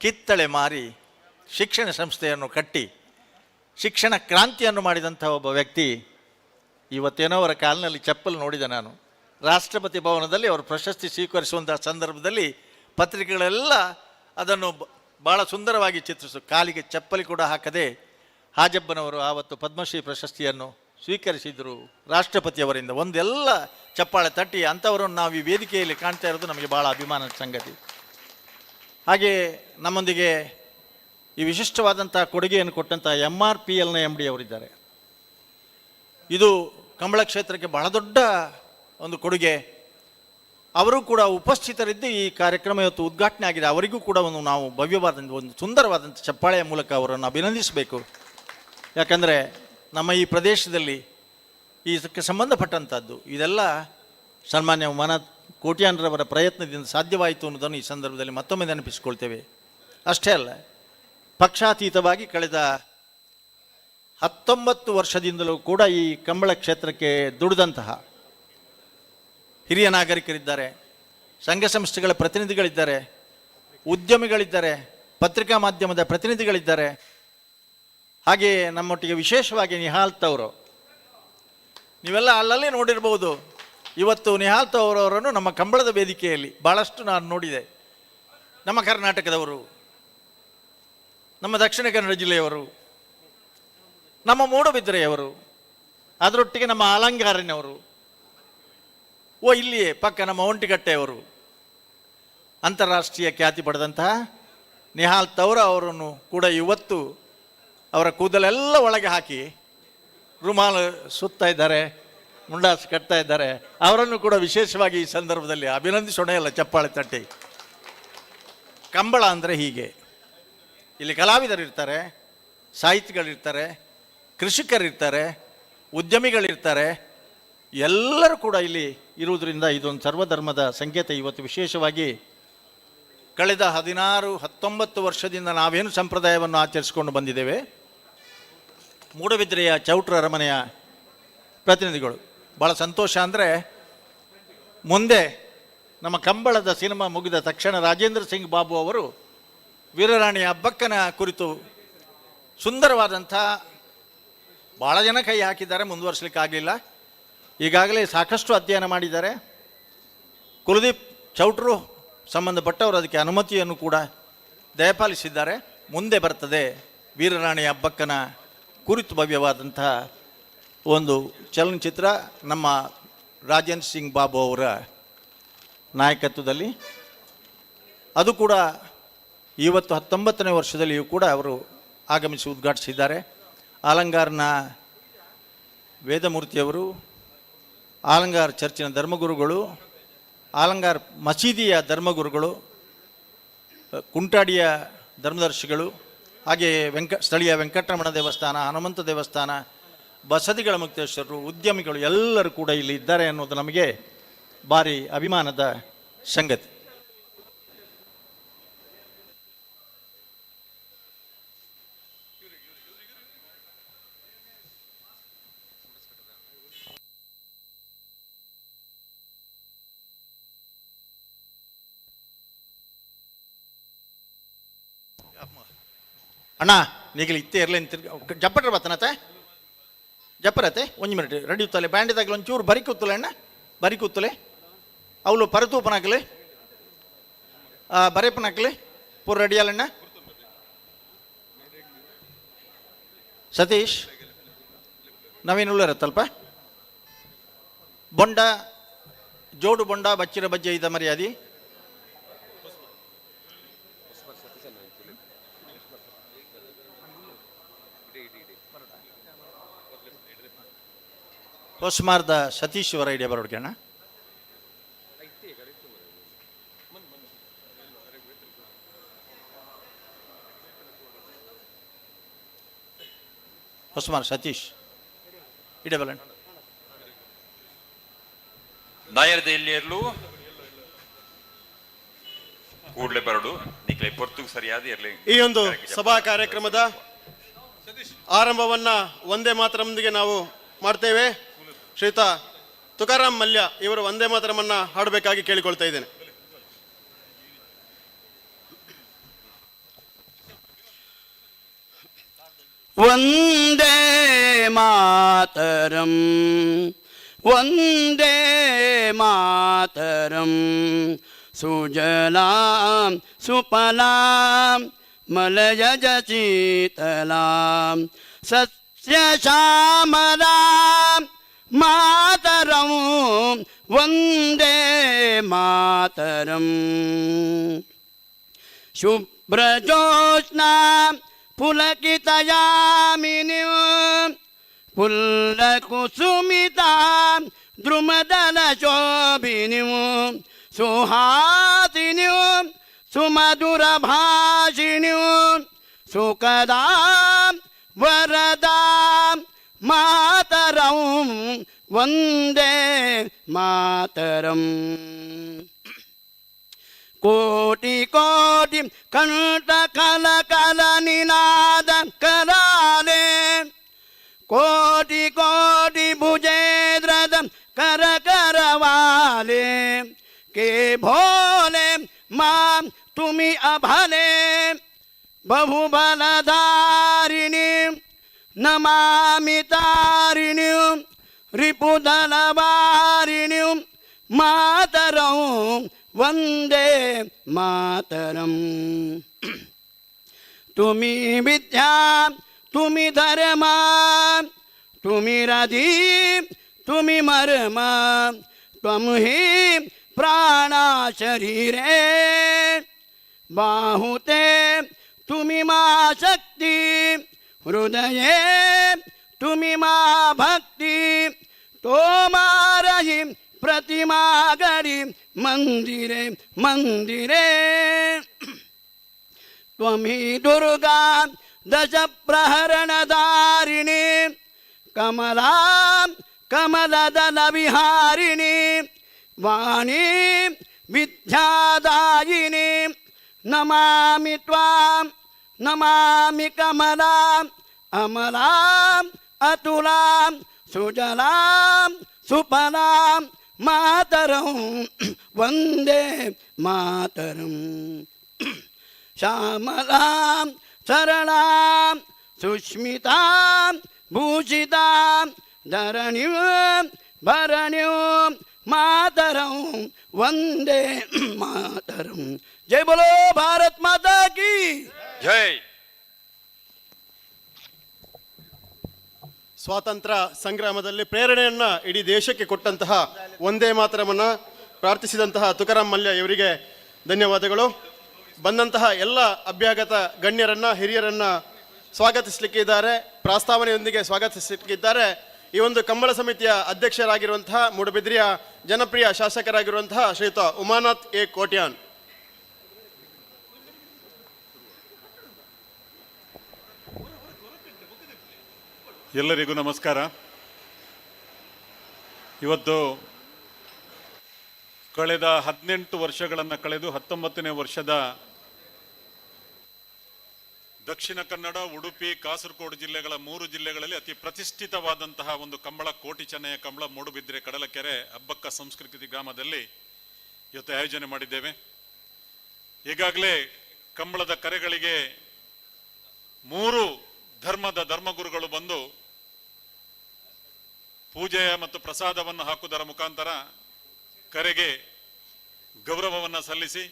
ಕಿತ್ತಳೆ ಮಾರಿ ಶಿಕ್ಷಣ ಸಂಸ್ಥೆಯನ್ನು ಕಟ್ಟಿ ಶಿಕ್ಷಣ ಕ್ರಾಂತಿಯನ್ನು ಮಾಡಿದಂಥ ಒಬ್ಬ ವ್ಯಕ್ತಿ. ಇವತ್ತೇನೋ ಅವರ ಕಾಲಿನಲ್ಲಿ ಚಪ್ಪಲ್ ನೋಡಿದೆ ನಾನು. ರಾಷ್ಟ್ರಪತಿ ಭವನದಲ್ಲಿ ಅವರು ಪ್ರಶಸ್ತಿ ಸ್ವೀಕರಿಸುವಂಥ ಸಂದರ್ಭದಲ್ಲಿ ಪತ್ರಿಕೆಗಳೆಲ್ಲ ಅದನ್ನು ಭಾಳ ಸುಂದರವಾಗಿ ಚಿತ್ರಿಸು, ಕಾಲಿಗೆ ಚಪ್ಪಲಿ ಕೂಡ ಹಾಕದೆ ಹಾಜಬ್ಬನವರು ಆವತ್ತು ಪದ್ಮಶ್ರೀ ಪ್ರಶಸ್ತಿಯನ್ನು ಸ್ವೀಕರಿಸಿದರು ರಾಷ್ಟ್ರಪತಿಯವರಿಂದ. ಒಂದೆಲ್ಲ ಚಪ್ಪಾಳೆ ತಟ್ಟಿ ಅಂಥವರನ್ನು ನಾವು ಈ ವೇದಿಕೆಯಲ್ಲಿ ಕಾಣ್ತಾ ಇರೋದು ನಮಗೆ ಭಾಳ ಅಭಿಮಾನದ ಸಂಗತಿ. ಹಾಗೆ ನಮ್ಮೊಂದಿಗೆ ಈ ವಿಶಿಷ್ಟವಾದಂಥ ಕೊಡುಗೆಯನ್ನು ಕೊಟ್ಟಂಥ ಎಮ್ ಆರ್ ಪಿ ಎಲ್ನ ಎಮ್ ಡಿ ಅವರಿದ್ದಾರೆ. ಇದು ಕಂಬಳ ಕ್ಷೇತ್ರಕ್ಕೆ ಬಹಳ ದೊಡ್ಡ ಒಂದು ಕೊಡುಗೆ. ಅವರು ಕೂಡ ಉಪಸ್ಥಿತರಿದ್ದು ಈ ಕಾರ್ಯಕ್ರಮ ಇವತ್ತು ಉದ್ಘಾಟನೆ ಆಗಿದೆ. ಅವರಿಗೂ ಕೂಡ ಒಂದು ನಾವು ಭವ್ಯವಾದಂಥ ಒಂದು ಸುಂದರವಾದಂಥ ಚಪ್ಪಾಳೆಯ ಮೂಲಕ ಅವರನ್ನು ಅಭಿನಂದಿಸಬೇಕು. ಯಾಕಂದರೆ ನಮ್ಮ ಈ ಪ್ರದೇಶದಲ್ಲಿ ಇದಕ್ಕೆ ಸಂಬಂಧಪಟ್ಟಂಥದ್ದು ಇದೆಲ್ಲ ಸನ್ಮಾನ್ಯ ಉಮಾನಾಥ್ ಕೋಟ್ಯಾನ್ರವರ ಪ್ರಯತ್ನದಿಂದ ಸಾಧ್ಯವಾಯಿತು ಅನ್ನೋದನ್ನು ಈ ಸಂದರ್ಭದಲ್ಲಿ ಮತ್ತೊಮ್ಮೆ ನೆನಪಿಸಿಕೊಳ್ತೇವೆ. ಅಷ್ಟೇ ಅಲ್ಲ, ಪಕ್ಷಾತೀತವಾಗಿ ಕಳೆದ 19 ವರ್ಷದಿಂದಲೂ ಕೂಡ ಈ ಕಂಬಳ ಕ್ಷೇತ್ರಕ್ಕೆ ದುಡಿದಂತಹ ಹಿರಿಯ ನಾಗರಿಕರಿದ್ದಾರೆ, ಸಂಘ ಸಂಸ್ಥೆಗಳ ಪ್ರತಿನಿಧಿಗಳಿದ್ದಾರೆ, ಉದ್ಯಮಿಗಳಿದ್ದಾರೆ, ಪತ್ರಿಕಾ ಮಾಧ್ಯಮದ ಪ್ರತಿನಿಧಿಗಳಿದ್ದಾರೆ. ಹಾಗೆಯೇ ನಮ್ಮೊಟ್ಟಿಗೆ ವಿಶೇಷವಾಗಿ ನಿಹಾಲ್ ತವರು, ನೀವೆಲ್ಲ ಅಲ್ಲಲ್ಲಿ ನೋಡಿರ್ಬೋದು. ಇವತ್ತು ನಿಹಾಲ್ ತವರವರನ್ನು ನಮ್ಮ ಕಂಬಳದ ವೇದಿಕೆಯಲ್ಲಿ ಭಾಳಷ್ಟು ನಾನು ನೋಡಿದೆ. ನಮ್ಮ ಕರ್ನಾಟಕದವರು, ನಮ್ಮ ದಕ್ಷಿಣ ಕನ್ನಡ ಜಿಲ್ಲೆಯವರು, ನಮ್ಮ ಮೂಡುಬಿದಿರೆಯವರು, ಅದರೊಟ್ಟಿಗೆ ನಮ್ಮ ಆಲಂಗಾರಿನವರು, ಇಲ್ಲಿಯೇ ಪಕ್ಕ ನಮ್ಮ ಒಂಟಿಕಟ್ಟೆಯವರು, ಅಂತಾರಾಷ್ಟ್ರೀಯ ಖ್ಯಾತಿ ಪಡೆದಂತಹ ನಿಹಾಲ್ ತವರ ಅವರನ್ನು ಕೂಡ ಇವತ್ತು ಅವರ ಕೂದಲೆಲ್ಲ ಒಳಗೆ ಹಾಕಿ ರುಮಾಲು ಸುತ್ತಾ ಇದ್ದಾರೆ, ಮುಂಡಾಸು ಕಟ್ತಾ ಇದ್ದಾರೆ. ಅವರನ್ನು ಕೂಡ ವಿಶೇಷವಾಗಿ ಈ ಸಂದರ್ಭದಲ್ಲಿ ಅಭಿನಂದಿಸೋಣ, ಎಲ್ಲ ಚಪ್ಪಾಳೆ ತಟ್ಟಿ. ಕಂಬಳ ಅಂದರೆ ಹೀಗೆ, ಇಲ್ಲಿ ಕಲಾವಿದರಿರ್ತಾರೆ, ಸಾಹಿತಿಗಳಿರ್ತಾರೆ, ಕೃಷಿಕರಿರ್ತಾರೆ, ಉದ್ಯಮಿಗಳಿರ್ತಾರೆ, ಎಲ್ಲರೂ ಕೂಡ ಇಲ್ಲಿ ಇರುವುದರಿಂದ ಇದೊಂದು ಸರ್ವಧರ್ಮದ ಸಂಕೇತ. ಇವತ್ತು ವಿಶೇಷವಾಗಿ ಕಳೆದ 16-19 ವರ್ಷದಿಂದ ನಾವೇನು ಸಂಪ್ರದಾಯವನ್ನು ಆಚರಿಸಿಕೊಂಡು ಬಂದಿದ್ದೇವೆ, ಮೂಡಬಿದ್ರೆಯ ಚೌಟ್ರ ಅರಮನೆಯ ಪ್ರತಿನಿಧಿಗಳು ಭಾಳ ಸಂತೋಷ. ಅಂದರೆ ಮುಂದೆ ನಮ್ಮ ಕಂಬಳದ ಸಿನಿಮಾ ಮುಗಿದ ತಕ್ಷಣ ರಾಜೇಂದ್ರ ಸಿಂಗ್ ಬಾಬು ಅವರು ವೀರರಾಣಿಯ ಹಬ್ಬಕ್ಕನ ಕುರಿತು ಸುಂದರವಾದಂಥ ಭಾಳ ಜನ ಕೈ ಹಾಕಿದ್ದಾರೆ, ಮುಂದುವರಿಸಲಿಕ್ಕಾಗಲಿಲ್ಲ. ಈಗಾಗಲೇ ಸಾಕಷ್ಟು ಅಧ್ಯಯನ ಮಾಡಿದ್ದಾರೆ. ಕುಲದೀಪ್ ಚೌಟ್ರು ಸಂಬಂಧಪಟ್ಟವರು ಅದಕ್ಕೆ ಅನುಮತಿಯನ್ನು ಕೂಡ ದಯಪಾಲಿಸಿದ್ದಾರೆ. ಮುಂದೆ ಬರ್ತದೆ ವೀರರಾಣಿಯ ಹಬ್ಬಕ್ಕನ ಕುರಿತು ಭವ್ಯವಾದಂತಹ ಒಂದು ಚಲನಚಿತ್ರ ನಮ್ಮ ರಾಜೇಂದ್ರ ಸಿಂಗ್ ಬಾಬು ಅವರ ನಾಯಕತ್ವದಲ್ಲಿ. ಅದು ಕೂಡ ಇವತ್ತು 19ನೇ ವರ್ಷದಲ್ಲಿಯೂ ಕೂಡ ಅವರು ಆಗಮಿಸಿ ಉದ್ಘಾಟಿಸಿದ್ದಾರೆ. ಆಲಂಗಾರ್ನ ವೇದಮೂರ್ತಿಯವರು, ಆಲಂಗಾರ್ ಚರ್ಚಿನ ಧರ್ಮಗುರುಗಳು, ಆಲಂಗಾರ್ ಮಸೀದಿಯ ಧರ್ಮಗುರುಗಳು, ಕುಂಟಾಡಿಯ ಧರ್ಮದರ್ಶಿಗಳು, ಹಾಗೆಯೇ ಸ್ಥಳೀಯ ವೆಂಕಟರಮಣ ದೇವಸ್ಥಾನ, ಹನುಮಂತ ದೇವಸ್ಥಾನ, ಬಸದಿಗಳ ಮುಕ್ತೇಶ್ವರರು, ಉದ್ಯಮಿಗಳು ಎಲ್ಲರೂ ಕೂಡ ಇಲ್ಲಿ ಇದ್ದಾರೆ ಅನ್ನೋದು ನಮಗೆ ಭಾರಿ ಅಭಿಮಾನದ ಸಂಗತಿ. ಅಣ್ಣ ನೀಗಲಿ ಇತ್ತೆ ಇರಲಿ ಜಪ್ಪಟ್ರ ಬತ್ತನತೆ ಜಪ್ಪರತೆ ಒಂಜಿ ಮಿನಿಟ್ ರೆಡಿ ಉತ್ತಲೆ ಬ್ಯಾಂಡ್ ತಾಗಲಿ ಒಂಚೂರು ಬರಿ ಕೂತ್ತಲೆ ಅಣ್ಣ, ಬರಿ ಕೂತ್ತಲೆ ಅವಳು ಪರತೂಪನಾಕಲಿ ಬರೇಪನಾಕಲಿ ಪೂರ ರೆಡಿ ಅಲ್ಲಣ್ಣ. ಸತೀಶ್ ನವೀನ್ ಉಳ್ಳರತ್ತಲ್ಪ ಬೊಂಡ ಜೋಡು ಬೊಂಡ ಬಚ್ಚಿರ ಬಜ್ಜೆ ಇದ್ದ ಮರ್ಯಾದಿ. ಹೊಸ್ಮಾರ್ದ ಸತೀಶ್ ಅವರ ಐಡಿಯಾ ಬರೋಡ್ಗೆ ಅಣ್ಣ. ಹೊಸ್ಮಾರ್ ಸತೀಶ್ ಇಡೇ ಬಲಣ್ಣ. ನಾಯರ್ದ ಎಲ್ಲಿಯರ್ಲು ಕೂಡಲೇ ಬರಡು ನಿಕ್ಲೆ ಪೊರ್ತುಗ್ ಸರಿಯಾದ ಇರಲಿ. ಈ ಒಂದು ಸಭಾ ಕಾರ್ಯಕ್ರಮದ ಆರಂಭವನ್ನ ವಂದೇ ಮಾತರಂದಿಗೆ ನಾವು ಮಾಡ್ತೇವೆ. ಶ್ರೀಯುತ ತುಕಾರಾಮ್ ಮಲ್ಯ ಇವರು ವಂದೇ ಮಾತರಮನ್ನ ಹಾಡಬೇಕಾಗಿ ಕೇಳಿಕೊಳ್ತಾ ಇದ್ದೇನೆ. ವಂದೇ ಮಾತರಂ, ವಂದೇ ಮಾತರಂ, ಸುಜಲಾಂ ಸುಫಲಾಂ ಮಲಯಜ ಶೀತಲಾಂ ಸಸ್ಯಶ್ಯಾಮಲಾಂ ಮಾತರಂ ವಂದೇ ಮಾತರಂ. ಶುಭ್ರಜೋತ್ಸ್ನಾ ಪುಲಕಿತಯಾಮಿನಿ ಪುಲ್ಲಕುಸುಮಿತಾ ದ್ರುಮದಲಶೋಭಿನಿ ಸುಹಾಸಿನಿ ಸುಮಧುರಭಾಷಿಣಿ ಸುಖದಾ ವರದಾ ಮಾತರಂ ಮಾತರಂ, ವಂದೇ ಮಾತರಂ. ಕೋಟಿ ಕೋಟಿ ಕಂಠ ಕಲ ಕಲ ನಿನಾದ ಕರಾಲೆ, ಕೋಟಿ ಕೋಟಿ ಭುಜೇಂದ್ರದ ಕರ करवाले, के भोले मा तुम्ही अभले, बहुबलधारिणी नमामि तारिणी, रिपुदलवारिणी मातरं, वंदे मातरम. तुम्ही विद्या, तुम्ही धर्म, तुम्ही हृदी, तुम्ही मर्म, त्वं हि प्राणा शरीरे, बाहुते तुम्ही मा शक्ती, हृदये तुम्ही मा भक्ती, तोमारही प्रतिमा गडी मंदिरे मंदिरे. त्वमी दुर्गा दश प्रहरणधारिणी, कमला कमलदल विहारिणी, वाणी विद्यादायिनी, नमामि त्वां नमामि कमलां अमलां अतुलां सुजलां सुफलां मातरं, वंदे मातरम्. श्यामलां सरलां सुस्मितां भूषितां धरणीं भरणीं मातरं, वंदे मातरं. जय बोलो भारत माता की ಜೈ. ಸ್ವಾತಂತ್ರ್ಯ ಸಂಗ್ರಾಮದಲ್ಲಿ ಪ್ರೇರಣೆಯನ್ನ ಇಡೀ ದೇಶಕ್ಕೆ ಕೊಟ್ಟಂತಹ, ವಂದೇ ಮಾತರಮನ್ನ ಪ್ರಾರ್ಥಿಸಿದಂತಹ ತುಕಾರಾಮ್ ಮಲ್ಯ ಇವರಿಗೆ ಧನ್ಯವಾದಗಳು. ಬಂದಂತಹ ಎಲ್ಲ ಅಭ್ಯಾಗತ ಗಣ್ಯರನ್ನ, ಹಿರಿಯರನ್ನ ಸ್ವಾಗತಿಸಲಿಕ್ಕೆ ಇದ್ದಾರೆ. ಪ್ರಾಸ್ತಾವನೆಯೊಂದಿಗೆ ಸ್ವಾಗತಿಸಲಿಕ್ಕಿದ್ದಾರೆ ಈ ಒಂದು ಕಂಬಳ ಸಮಿತಿಯ ಅಧ್ಯಕ್ಷರಾಗಿರುವಂತಹ, ಮೂಡುಬಿದ್ರಿಯ ಜನಪ್ರಿಯ ಶಾಸಕರಾಗಿರುವಂತಹ ಶ್ರೀಯುತ ಉಮಾನಾಥ್ ಎ ಕೋಟ್ಯಾನ್. ಎಲ್ಲರಿಗೂ ನಮಸ್ಕಾರ. ಇವತ್ತು ಕಳೆದ 18 ವರ್ಷಗಳನ್ನು ಕಳೆದು 19ನೇ ವರ್ಷದ ದಕ್ಷಿಣ ಕನ್ನಡ, ಉಡುಪಿ, ಕಾಸರಗೋಡು ಜಿಲ್ಲೆಗಳ 3 ಜಿಲ್ಲೆಗಳಲ್ಲಿ ಅತಿ ಪ್ರತಿಷ್ಠಿತವಾದಂತಹ ಒಂದು ಕಂಬಳ, ಕೋಟಿ ಚೆನ್ನಯ್ಯ ಕಂಬಳ, ಮೂಡುಬಿದ್ರೆ ಕಡಲಕೆರೆ ಹಬ್ಬಕ್ಕ ಸಂಸ್ಕೃತಿ ಗ್ರಾಮದಲ್ಲಿ ಇವತ್ತು ಆಯೋಜನೆ ಮಾಡಿದ್ದೇವೆ. ಈಗಾಗಲೇ ಕಂಬಳದ ಕರೆಗಳಿಗೆ 3 ಧರ್ಮದ ಧರ್ಮಗುರುಗಳು ಬಂದು ಪೂಜೆಯ ಮತ್ತು ಪ್ರಸಾದವನ್ನು ಹಾಕುವುದರ ಮುಖಾಂತರ ಕರೆಗೆ ಗೌರವವನ್ನು ಸಲ್ಲಿಸಿ,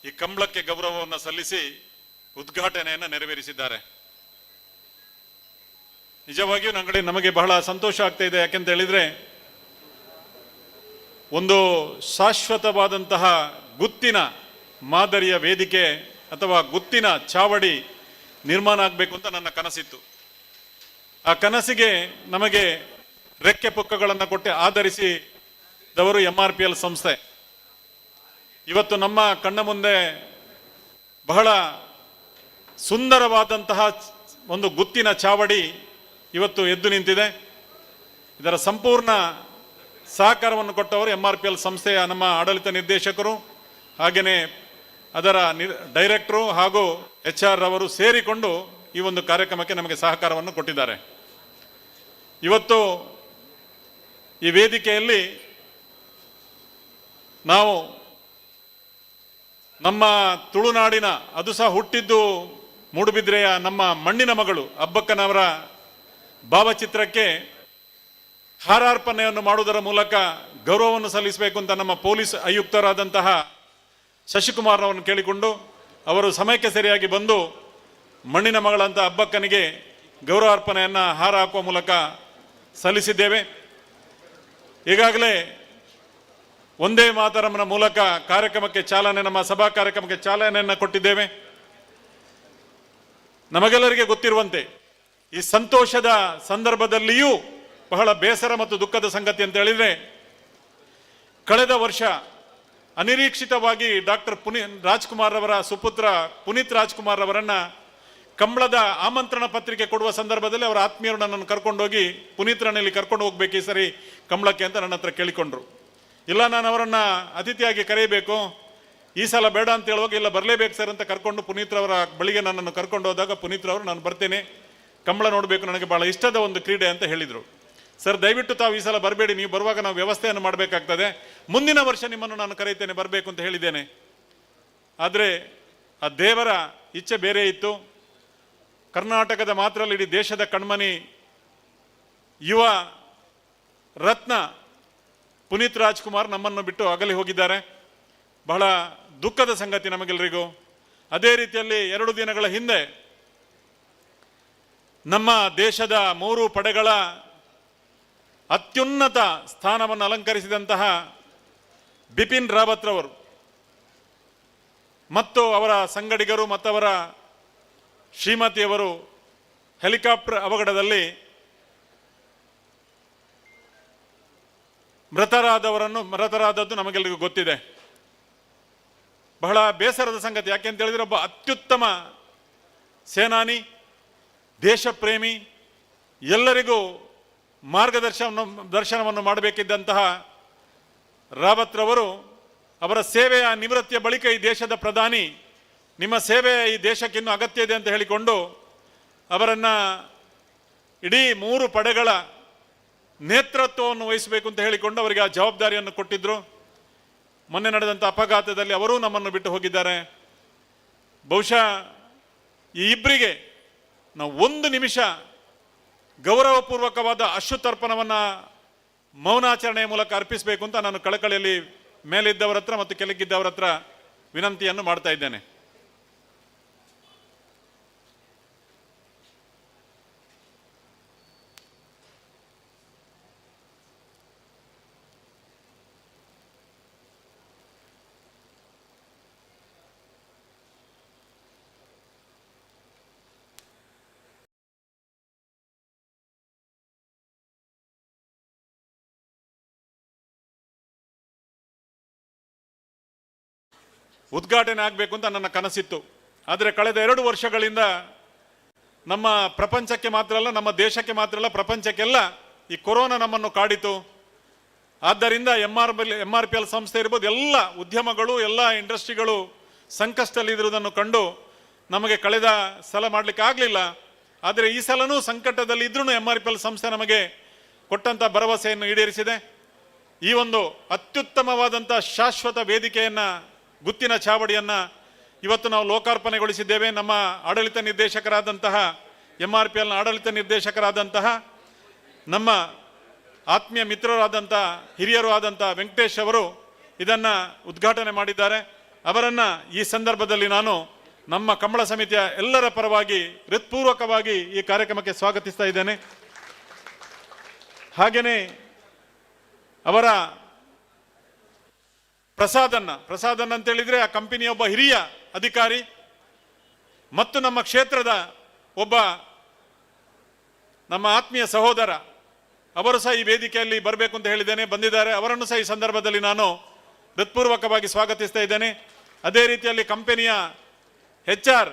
ಈ ಕಂಬಳಕ್ಕೆ ಗೌರವವನ್ನು ಸಲ್ಲಿಸಿ ಉದ್ಘಾಟನೆಯನ್ನು ನೆರವೇರಿಸಿದ್ದಾರೆ. ನಿಜವಾಗಿಯೂ ನಮಗೆ ಬಹಳ ಸಂತೋಷ ಆಗ್ತಾ ಇದೆ. ಯಾಕೆಂತ ಹೇಳಿದ್ರೆ, ಒಂದು ಶಾಶ್ವತವಾದಂತಹ ಗುತ್ತಿನ ಮಾದರಿಯ ವೇದಿಕೆ ಅಥವಾ ಗುತ್ತಿನ ಚಾವಡಿ ನಿರ್ಮಾಣ ಆಗಬೇಕು ಅಂತ ನನ್ನ ಕನಸಿತ್ತು. ಆ ಕನಸಿಗೆ ನಮಗೆ ರೆಕ್ಕೆ ಪುಕ್ಕಗಳನ್ನು ಕೊಟ್ಟು ಆಧರಿಸಿದವರು MRPL ಸಂಸ್ಥೆ. ಇವತ್ತು ನಮ್ಮ ಕಣ್ಣ ಮುಂದೆ ಬಹಳ ಸುಂದರವಾದಂತಹ ಒಂದು ಗುತ್ತಿನ ಚಾವಡಿ ಇವತ್ತು ಎದ್ದು ನಿಂತಿದೆ. ಇದರ ಸಂಪೂರ್ಣ ಸಹಕಾರವನ್ನು ಕೊಟ್ಟವರು MRPL ಸಂಸ್ಥೆಯ ನಮ್ಮ ಆಡಳಿತ ನಿರ್ದೇಶಕರು, ಹಾಗೆಯೇ ಅದರ ಡೈರೆಕ್ಟರು ಹಾಗೂ HR ಅವರು ಸೇರಿಕೊಂಡು ಈ ಒಂದು ಕಾರ್ಯಕ್ರಮಕ್ಕೆ ನಮಗೆ ಸಹಕಾರವನ್ನು ಕೊಟ್ಟಿದ್ದಾರೆ. ಇವತ್ತು ಈ ವೇದಿಕೆಯಲ್ಲಿ ನಾವು ನಮ್ಮ ತುಳುನಾಡಿನ, ಅದು ಸಹ ಹುಟ್ಟಿದ್ದು ಮೂಡುಬಿದ್ರೆಯ ನಮ್ಮ ಮಣ್ಣಿನ ಮಗಳು ಅಬ್ಬಕ್ಕನವರ ಭಾವಚಿತ್ರಕ್ಕೆ ಹಾರಾರ್ಪಣೆಯನ್ನು ಮಾಡುವುದರ ಮೂಲಕ ಗೌರವವನ್ನು ಸಲ್ಲಿಸಬೇಕು ಅಂತ ನಮ್ಮ ಪೊಲೀಸ್ ಆಯುಕ್ತರಾದಂತಹ ಶಶಿಕುಮಾರ್ ಅವರನ್ನು ಕೇಳಿಕೊಂಡು, ಅವರು ಸಮಯಕ್ಕೆ ಸರಿಯಾಗಿ ಬಂದು ಮಣ್ಣಿನ ಮಗಳಂತ ಅಬ್ಬಕ್ಕನಿಗೆ ಗೌರವಾರ್ಪಣೆಯನ್ನು ಹಾರ ಹಾಕುವ ಮೂಲಕ ಸಲ್ಲಿಸಿದ್ದೇವೆ. ಈಗಾಗಲೇ ವಂದೇ ಮಾತರಂನ ಮೂಲಕ ಕಾರ್ಯಕ್ರಮಕ್ಕೆ ಚಾಲನೆ, ನಮ್ಮ ಸಭಾ ಕಾರ್ಯಕ್ರಮಕ್ಕೆ ಚಾಲನೆಯನ್ನು ಕೊಟ್ಟಿದ್ದೇವೆ. ನಮಗೆಲ್ಲರಿಗೆ ಗೊತ್ತಿರುವಂತೆ ಈ ಸಂತೋಷದ ಸಂದರ್ಭದಲ್ಲಿಯೂ ಬಹಳ ಬೇಸರ ಮತ್ತು ದುಃಖದ ಸಂಗತಿ ಅಂತ ಹೇಳಿದ್ರೆ, ಕಳೆದ ವರ್ಷ ಅನಿರೀಕ್ಷಿತವಾಗಿ ಡಾಕ್ಟರ್ ಪುನೀತ್ ರಾಜ್ಕುಮಾರ್ ಅವರ ಸುಪುತ್ರ ಪುನೀತ್ ರಾಜ್ಕುಮಾರ್ ಅವರನ್ನ ಕಂಬಳದ ಆಮಂತ್ರಣ ಪತ್ರಿಕೆ ಕೊಡುವ ಸಂದರ್ಭದಲ್ಲಿ ಅವರ ಆತ್ಮೀಯರು ನನ್ನನ್ನು ಕರ್ಕೊಂಡೋಗಿ ಪುನೀತ್ರನಲ್ಲಿ ಕರ್ಕೊಂಡು ಹೋಗ್ಬೇಕು ಈ ಸರಿ ಕಂಬಳಕ್ಕೆ ಅಂತ ನನ್ನ ಹತ್ರ ಕೇಳಿಕೊಂಡ್ರು. ಇಲ್ಲ, ನಾನು ಅವರನ್ನು ಅತಿಥಿಯಾಗಿ ಕರೆಯಬೇಕು, ಈ ಸಲ ಬೇಡ ಅಂತ ಹೇಳುವಾಗ ಇಲ್ಲ ಬರಲೇಬೇಕು ಸರ್ ಅಂತ ಕರ್ಕೊಂಡು ಪುನೀತ್ರವರ ಬಳಿಗೆ ನನ್ನನ್ನು ಕರ್ಕೊಂಡು ಹೋದಾಗ ಪುನೀತ್ರವರು ನಾನು ಬರ್ತೇನೆ, ಕಂಬಳ ನೋಡಬೇಕು, ನನಗೆ ಭಾಳ ಇಷ್ಟದ ಒಂದು ಕ್ರೀಡೆ ಅಂತ ಹೇಳಿದರು. ಸರ್ ದಯವಿಟ್ಟು ತಾವು ಈ ಸಲ ಬರಬೇಡಿ, ನೀವು ಬರುವಾಗ ನಾವು ವ್ಯವಸ್ಥೆಯನ್ನು ಮಾಡಬೇಕಾಗ್ತದೆ, ಮುಂದಿನ ವರ್ಷ ನಿಮ್ಮನ್ನು ನಾನು ಕರೆಯುತ್ತೇನೆ, ಬರಬೇಕು ಅಂತ ಹೇಳಿದ್ದೇನೆ. ಆದರೆ ಆ ದೇವರ ಇಚ್ಛೆ ಬೇರೆ ಇತ್ತು. ಕರ್ನಾಟಕದ ಮಾತ್ರ ಅಲ್ಲ, ಇಡೀ ದೇಶದ ಕಣ್ಮಣಿ ಯುವ ರತ್ನ ಪುನೀತ್ ರಾಜ್ಕುಮಾರ್ ನಮ್ಮನ್ನು ಬಿಟ್ಟು ಅಗಲಿ ಹೋಗಿದ್ದಾರೆ. ಬಹಳ ದುಃಖದ ಸಂಗತಿ ನಮಗೆಲ್ಲರಿಗೂ. ಅದೇ ರೀತಿಯಲ್ಲಿ 2 ದಿನಗಳ ಹಿಂದೆ ನಮ್ಮ ದೇಶದ 3 ಪಡೆಗಳ ಅತ್ಯುನ್ನತ ಸ್ಥಾನವನ್ನು ಅಲಂಕರಿಸಿದಂತಹ ಬಿಪಿನ್ ರಾವತ್ ರವರು ಮತ್ತು ಅವರ ಸಂಗಡಿಗರು ಮತ್ತು ಅವರ ಶ್ರೀಮತಿಯವರು ಹೆಲಿಕಾಪ್ಟರ್ ಅವಘಡದಲ್ಲಿ ಮೃತರಾದದ್ದು ನಮಗೆಲ್ಲರಿಗೂ ಗೊತ್ತಿದೆ. ಬಹಳ ಬೇಸರದ ಸಂಗತಿ. ಯಾಕೆ ಅಂತ ಹೇಳಿದರೆ, ಒಬ್ಬ ಅತ್ಯುತ್ತಮ ಸೇನಾನಿ, ದೇಶಪ್ರೇಮಿ, ಎಲ್ಲರಿಗೂ ದರ್ಶನವನ್ನು ಮಾಡಬೇಕಿದ್ದಂತಹ ರಾವತ್ರವರು ಅವರ ಸೇವೆಯ ನಿವೃತ್ತಿಯ ಬಳಿಕ ಈ ದೇಶದ ಪ್ರಧಾನಿ ನಿಮ್ಮ ಸೇವೆ ಈ ದೇಶಕ್ಕೆ ಇನ್ನೂ ಅಗತ್ಯ ಇದೆ ಅಂತ ಹೇಳಿಕೊಂಡು ಅವರನ್ನು ಇಡೀ 3 ಪಡೆಗಳ ನೇತೃತ್ವವನ್ನು ವಹಿಸಬೇಕು ಅಂತ ಹೇಳಿಕೊಂಡು ಅವರಿಗೆ ಆ ಜವಾಬ್ದಾರಿಯನ್ನು ಕೊಟ್ಟಿದ್ದರು. ಮೊನ್ನೆ ನಡೆದಂಥ ಅಪಘಾತದಲ್ಲಿ ಅವರೂ ನಮ್ಮನ್ನು ಬಿಟ್ಟು ಹೋಗಿದ್ದಾರೆ. ಬಹುಶಃ ಈ ಇಬ್ಬರಿಗೆ ನಾವು 1 ನಿಮಿಷ ಗೌರವಪೂರ್ವಕವಾದ ಅಶ್ರುತರ್ಪಣವನ್ನು ಮೌನಾಚರಣೆಯ ಮೂಲಕ ಅರ್ಪಿಸಬೇಕು ಅಂತ ನಾನು ಕಳಕಳಿಯಲ್ಲಿ ಮೇಲಿದ್ದವರ ಹತ್ರ ಮತ್ತು ಕೆಳಗಿದ್ದವರ ಹತ್ರ ವಿನಂತಿಯನ್ನು ಮಾಡ್ತಾ ಇದ್ದೇನೆ. ಉದ್ಘಾಟನೆ ಆಗಬೇಕು ಅಂತ ನನ್ನ ಕನಸಿತ್ತು. ಆದರೆ ಕಳೆದ 2 ವರ್ಷಗಳಿಂದ ನಮ್ಮ ಪ್ರಪಂಚಕ್ಕೆ ಮಾತ್ರ ಅಲ್ಲ, ನಮ್ಮ ದೇಶಕ್ಕೆ ಮಾತ್ರ ಅಲ್ಲ, ಪ್ರಪಂಚಕ್ಕೆಲ್ಲ ಈ ಕೊರೋನಾ ನಮ್ಮನ್ನು ಕಾಡಿತು. ಆದ್ದರಿಂದ M R P L ಸಂಸ್ಥೆ ಇರ್ಬೋದು, ಎಲ್ಲ ಉದ್ಯಮಗಳು, ಎಲ್ಲ ಇಂಡಸ್ಟ್ರಿಗಳು ಸಂಕಷ್ಟದಲ್ಲಿರುವುದನ್ನು ಕಂಡು ನಮಗೆ ಕಳೆದ ಸಲ ಮಾಡಲಿಕ್ಕೆ ಆಗಲಿಲ್ಲ. ಆದರೆ ಈ ಸಲನೂ ಸಂಕಟದಲ್ಲಿ ಇದ್ರೂ M R P L ಸಂಸ್ಥೆ ನಮಗೆ ಕೊಟ್ಟಂಥ ಭರವಸೆಯನ್ನು ಈಡೇರಿಸಿದೆ. ಈ ಒಂದು ಅತ್ಯುತ್ತಮವಾದಂಥ ಶಾಶ್ವತ ವೇದಿಕೆಯನ್ನು, ಗುತ್ತಿನ ಚಾವಡಿಯನ್ನು ಇವತ್ತು ನಾವು ಲೋಕಾರ್ಪಣೆಗೊಳಿಸಿದ್ದೇವೆ. ನಮ್ಮ ಆಡಳಿತ ನಿರ್ದೇಶಕರಾದಂತಹ M R P ಎಲ್ನ ಆಡಳಿತ ನಿರ್ದೇಶಕರಾದಂತಹ ನಮ್ಮ ಆತ್ಮೀಯ ಮಿತ್ರರಾದಂಥ ಹಿರಿಯರು ಆದಂಥ ವೆಂಕಟೇಶ್ ಅವರು ಇದನ್ನು ಉದ್ಘಾಟನೆ ಮಾಡಿದ್ದಾರೆ. ಅವರನ್ನು ಈ ಸಂದರ್ಭದಲ್ಲಿ ನಾನು ನಮ್ಮ ಕಂಬಳ ಸಮಿತಿಯ ಎಲ್ಲರ ಪರವಾಗಿ ಹೃತ್ಪೂರ್ವಕವಾಗಿ ಈ ಕಾರ್ಯಕ್ರಮಕ್ಕೆ ಸ್ವಾಗತಿಸ್ತಾ ಇದ್ದೇನೆ. ಹಾಗೆಯೇ ಅವರ ಪ್ರಸಾದನ್ನ ಅಂತೇಳಿದರೆ ಆ ಕಂಪನಿಯ ಒಬ್ಬ ಹಿರಿಯ ಅಧಿಕಾರಿ ಮತ್ತು ನಮ್ಮ ಕ್ಷೇತ್ರದ ಒಬ್ಬ ನಮ್ಮ ಆತ್ಮೀಯ ಸಹೋದರ, ಅವರು ಸಹ ಈ ವೇದಿಕೆಯಲ್ಲಿ ಬರಬೇಕು ಅಂತ ಹೇಳಿದ್ದೇನೆ, ಬಂದಿದ್ದಾರೆ. ಅವರನ್ನು ಸಹ ಈ ಸಂದರ್ಭದಲ್ಲಿ ನಾನು ಹೃತ್ಪೂರ್ವಕವಾಗಿ ಸ್ವಾಗತಿಸ್ತಾ ಇದ್ದೇನೆ. ಅದೇ ರೀತಿಯಲ್ಲಿ ಕಂಪನಿಯ ಎಚ್ ಆರ್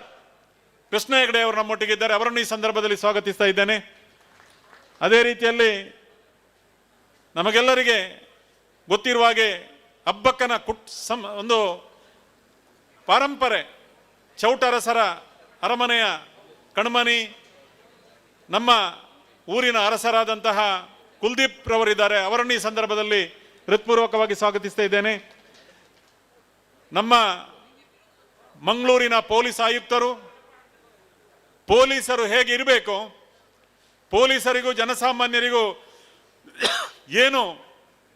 ಕೃಷ್ಣ ಹೆಗಡೆ ಅವರು ನಮ್ಮೊಟ್ಟಿಗಿದ್ದಾರೆ, ಅವರನ್ನು ಈ ಸಂದರ್ಭದಲ್ಲಿ ಸ್ವಾಗತಿಸ್ತಾ ಇದ್ದೇನೆ. ಅದೇ ರೀತಿಯಲ್ಲಿ ನಮಗೆಲ್ಲರಿಗೆ ಗೊತ್ತಿರುವ ಹಾಗೆ ಹಬ್ಬಕ್ಕನ ಒಂದು ಪಾರಂಪರೆ, ಚೌಟರಸರ ಅರಮನೆಯ ಕಣ್ಮನಿ ನಮ್ಮ ಊರಿನ ಅರಸರಾದಂತಹ ಕುಲ್ದೀಪ್ ರವರಿದ್ದಾರೆ, ಅವರನ್ನು ಈ ಸಂದರ್ಭದಲ್ಲಿ ಹೃತ್ಪೂರ್ವಕವಾಗಿ ಸ್ವಾಗತಿಸ್ತಾ ಇದ್ದೇನೆ. ನಮ್ಮ ಮಂಗಳೂರಿನ ಪೊಲೀಸ್ ಆಯುಕ್ತರು, ಪೊಲೀಸರು ಹೇಗೆ ಇರಬೇಕು, ಪೊಲೀಸರಿಗೂ ಜನಸಾಮಾನ್ಯರಿಗೂ ಏನು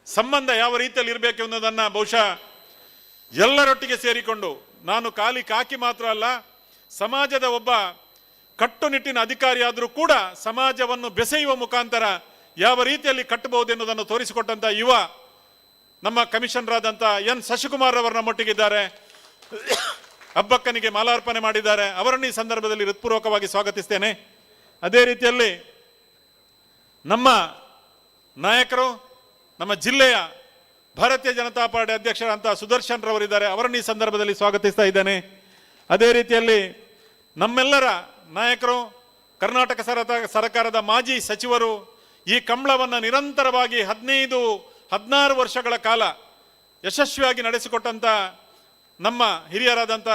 ಸಂಬಂಧ ಯಾವ ರೀತಿಯಲ್ಲಿ ಇರಬೇಕು ಅನ್ನೋದನ್ನು ಬಹುಶಃ ಎಲ್ಲರೊಟ್ಟಿಗೆ ಸೇರಿಕೊಂಡು, ನಾನು ಖಾಲಿ ಕಾಕಿ ಮಾತ್ರ ಅಲ್ಲ, ಸಮಾಜದ ಒಬ್ಬ ಕಟ್ಟುನಿಟ್ಟಿನ ಅಧಿಕಾರಿಯಾದರೂ ಕೂಡ ಸಮಾಜವನ್ನು ಬೆಸೆಯುವ ಮುಖಾಂತರ ಯಾವ ರೀತಿಯಲ್ಲಿ ಕಟ್ಟಬಹುದು ಎನ್ನುವುದನ್ನು ತೋರಿಸಿಕೊಟ್ಟಂಥ ಯುವ ನಮ್ಮ ಕಮಿಷನರಾದಂಥ ಎನ್ ಶಶಿಕುಮಾರ್ ಅವರು ನಮ್ಮೊಟ್ಟಿಗಿದ್ದಾರೆ. ಹಬ್ಬಕ್ಕನಿಗೆ ಮಾಲಾರ್ಪಣೆ ಮಾಡಿದ್ದಾರೆ, ಅವರನ್ನು ಈ ಸಂದರ್ಭದಲ್ಲಿ ಹೃತ್ಪೂರ್ವಕವಾಗಿ ಸ್ವಾಗತಿಸ್ತೇನೆ. ಅದೇ ರೀತಿಯಲ್ಲಿ ನಮ್ಮ ನಾಯಕರು, ನಮ್ಮ ಜಿಲ್ಲೆಯ ಭಾರತೀಯ ಜನತಾ ಪಾರ್ಟಿ ಅಧ್ಯಕ್ಷರಂತ ಸುದರ್ಶನ್ ರವರಿದ್ದಾರೆ, ಅವರನ್ನು ಈ ಸಂದರ್ಭದಲ್ಲಿ ಸ್ವಾಗತಿಸ್ತಾ ಇದ್ದೇನೆ. ಅದೇ ರೀತಿಯಲ್ಲಿ ನಮ್ಮೆಲ್ಲರ ನಾಯಕರು, ಕರ್ನಾಟಕ ಸರ್ಕಾರದ ಮಾಜಿ ಸಚಿವರು, ಈ ಕಂಬಳವನ್ನು ನಿರಂತರವಾಗಿ 15-16 ವರ್ಷಗಳ ಕಾಲ ಯಶಸ್ವಿಯಾಗಿ ನಡೆಸಿಕೊಟ್ಟಂಥ ನಮ್ಮ ಹಿರಿಯರಾದಂಥ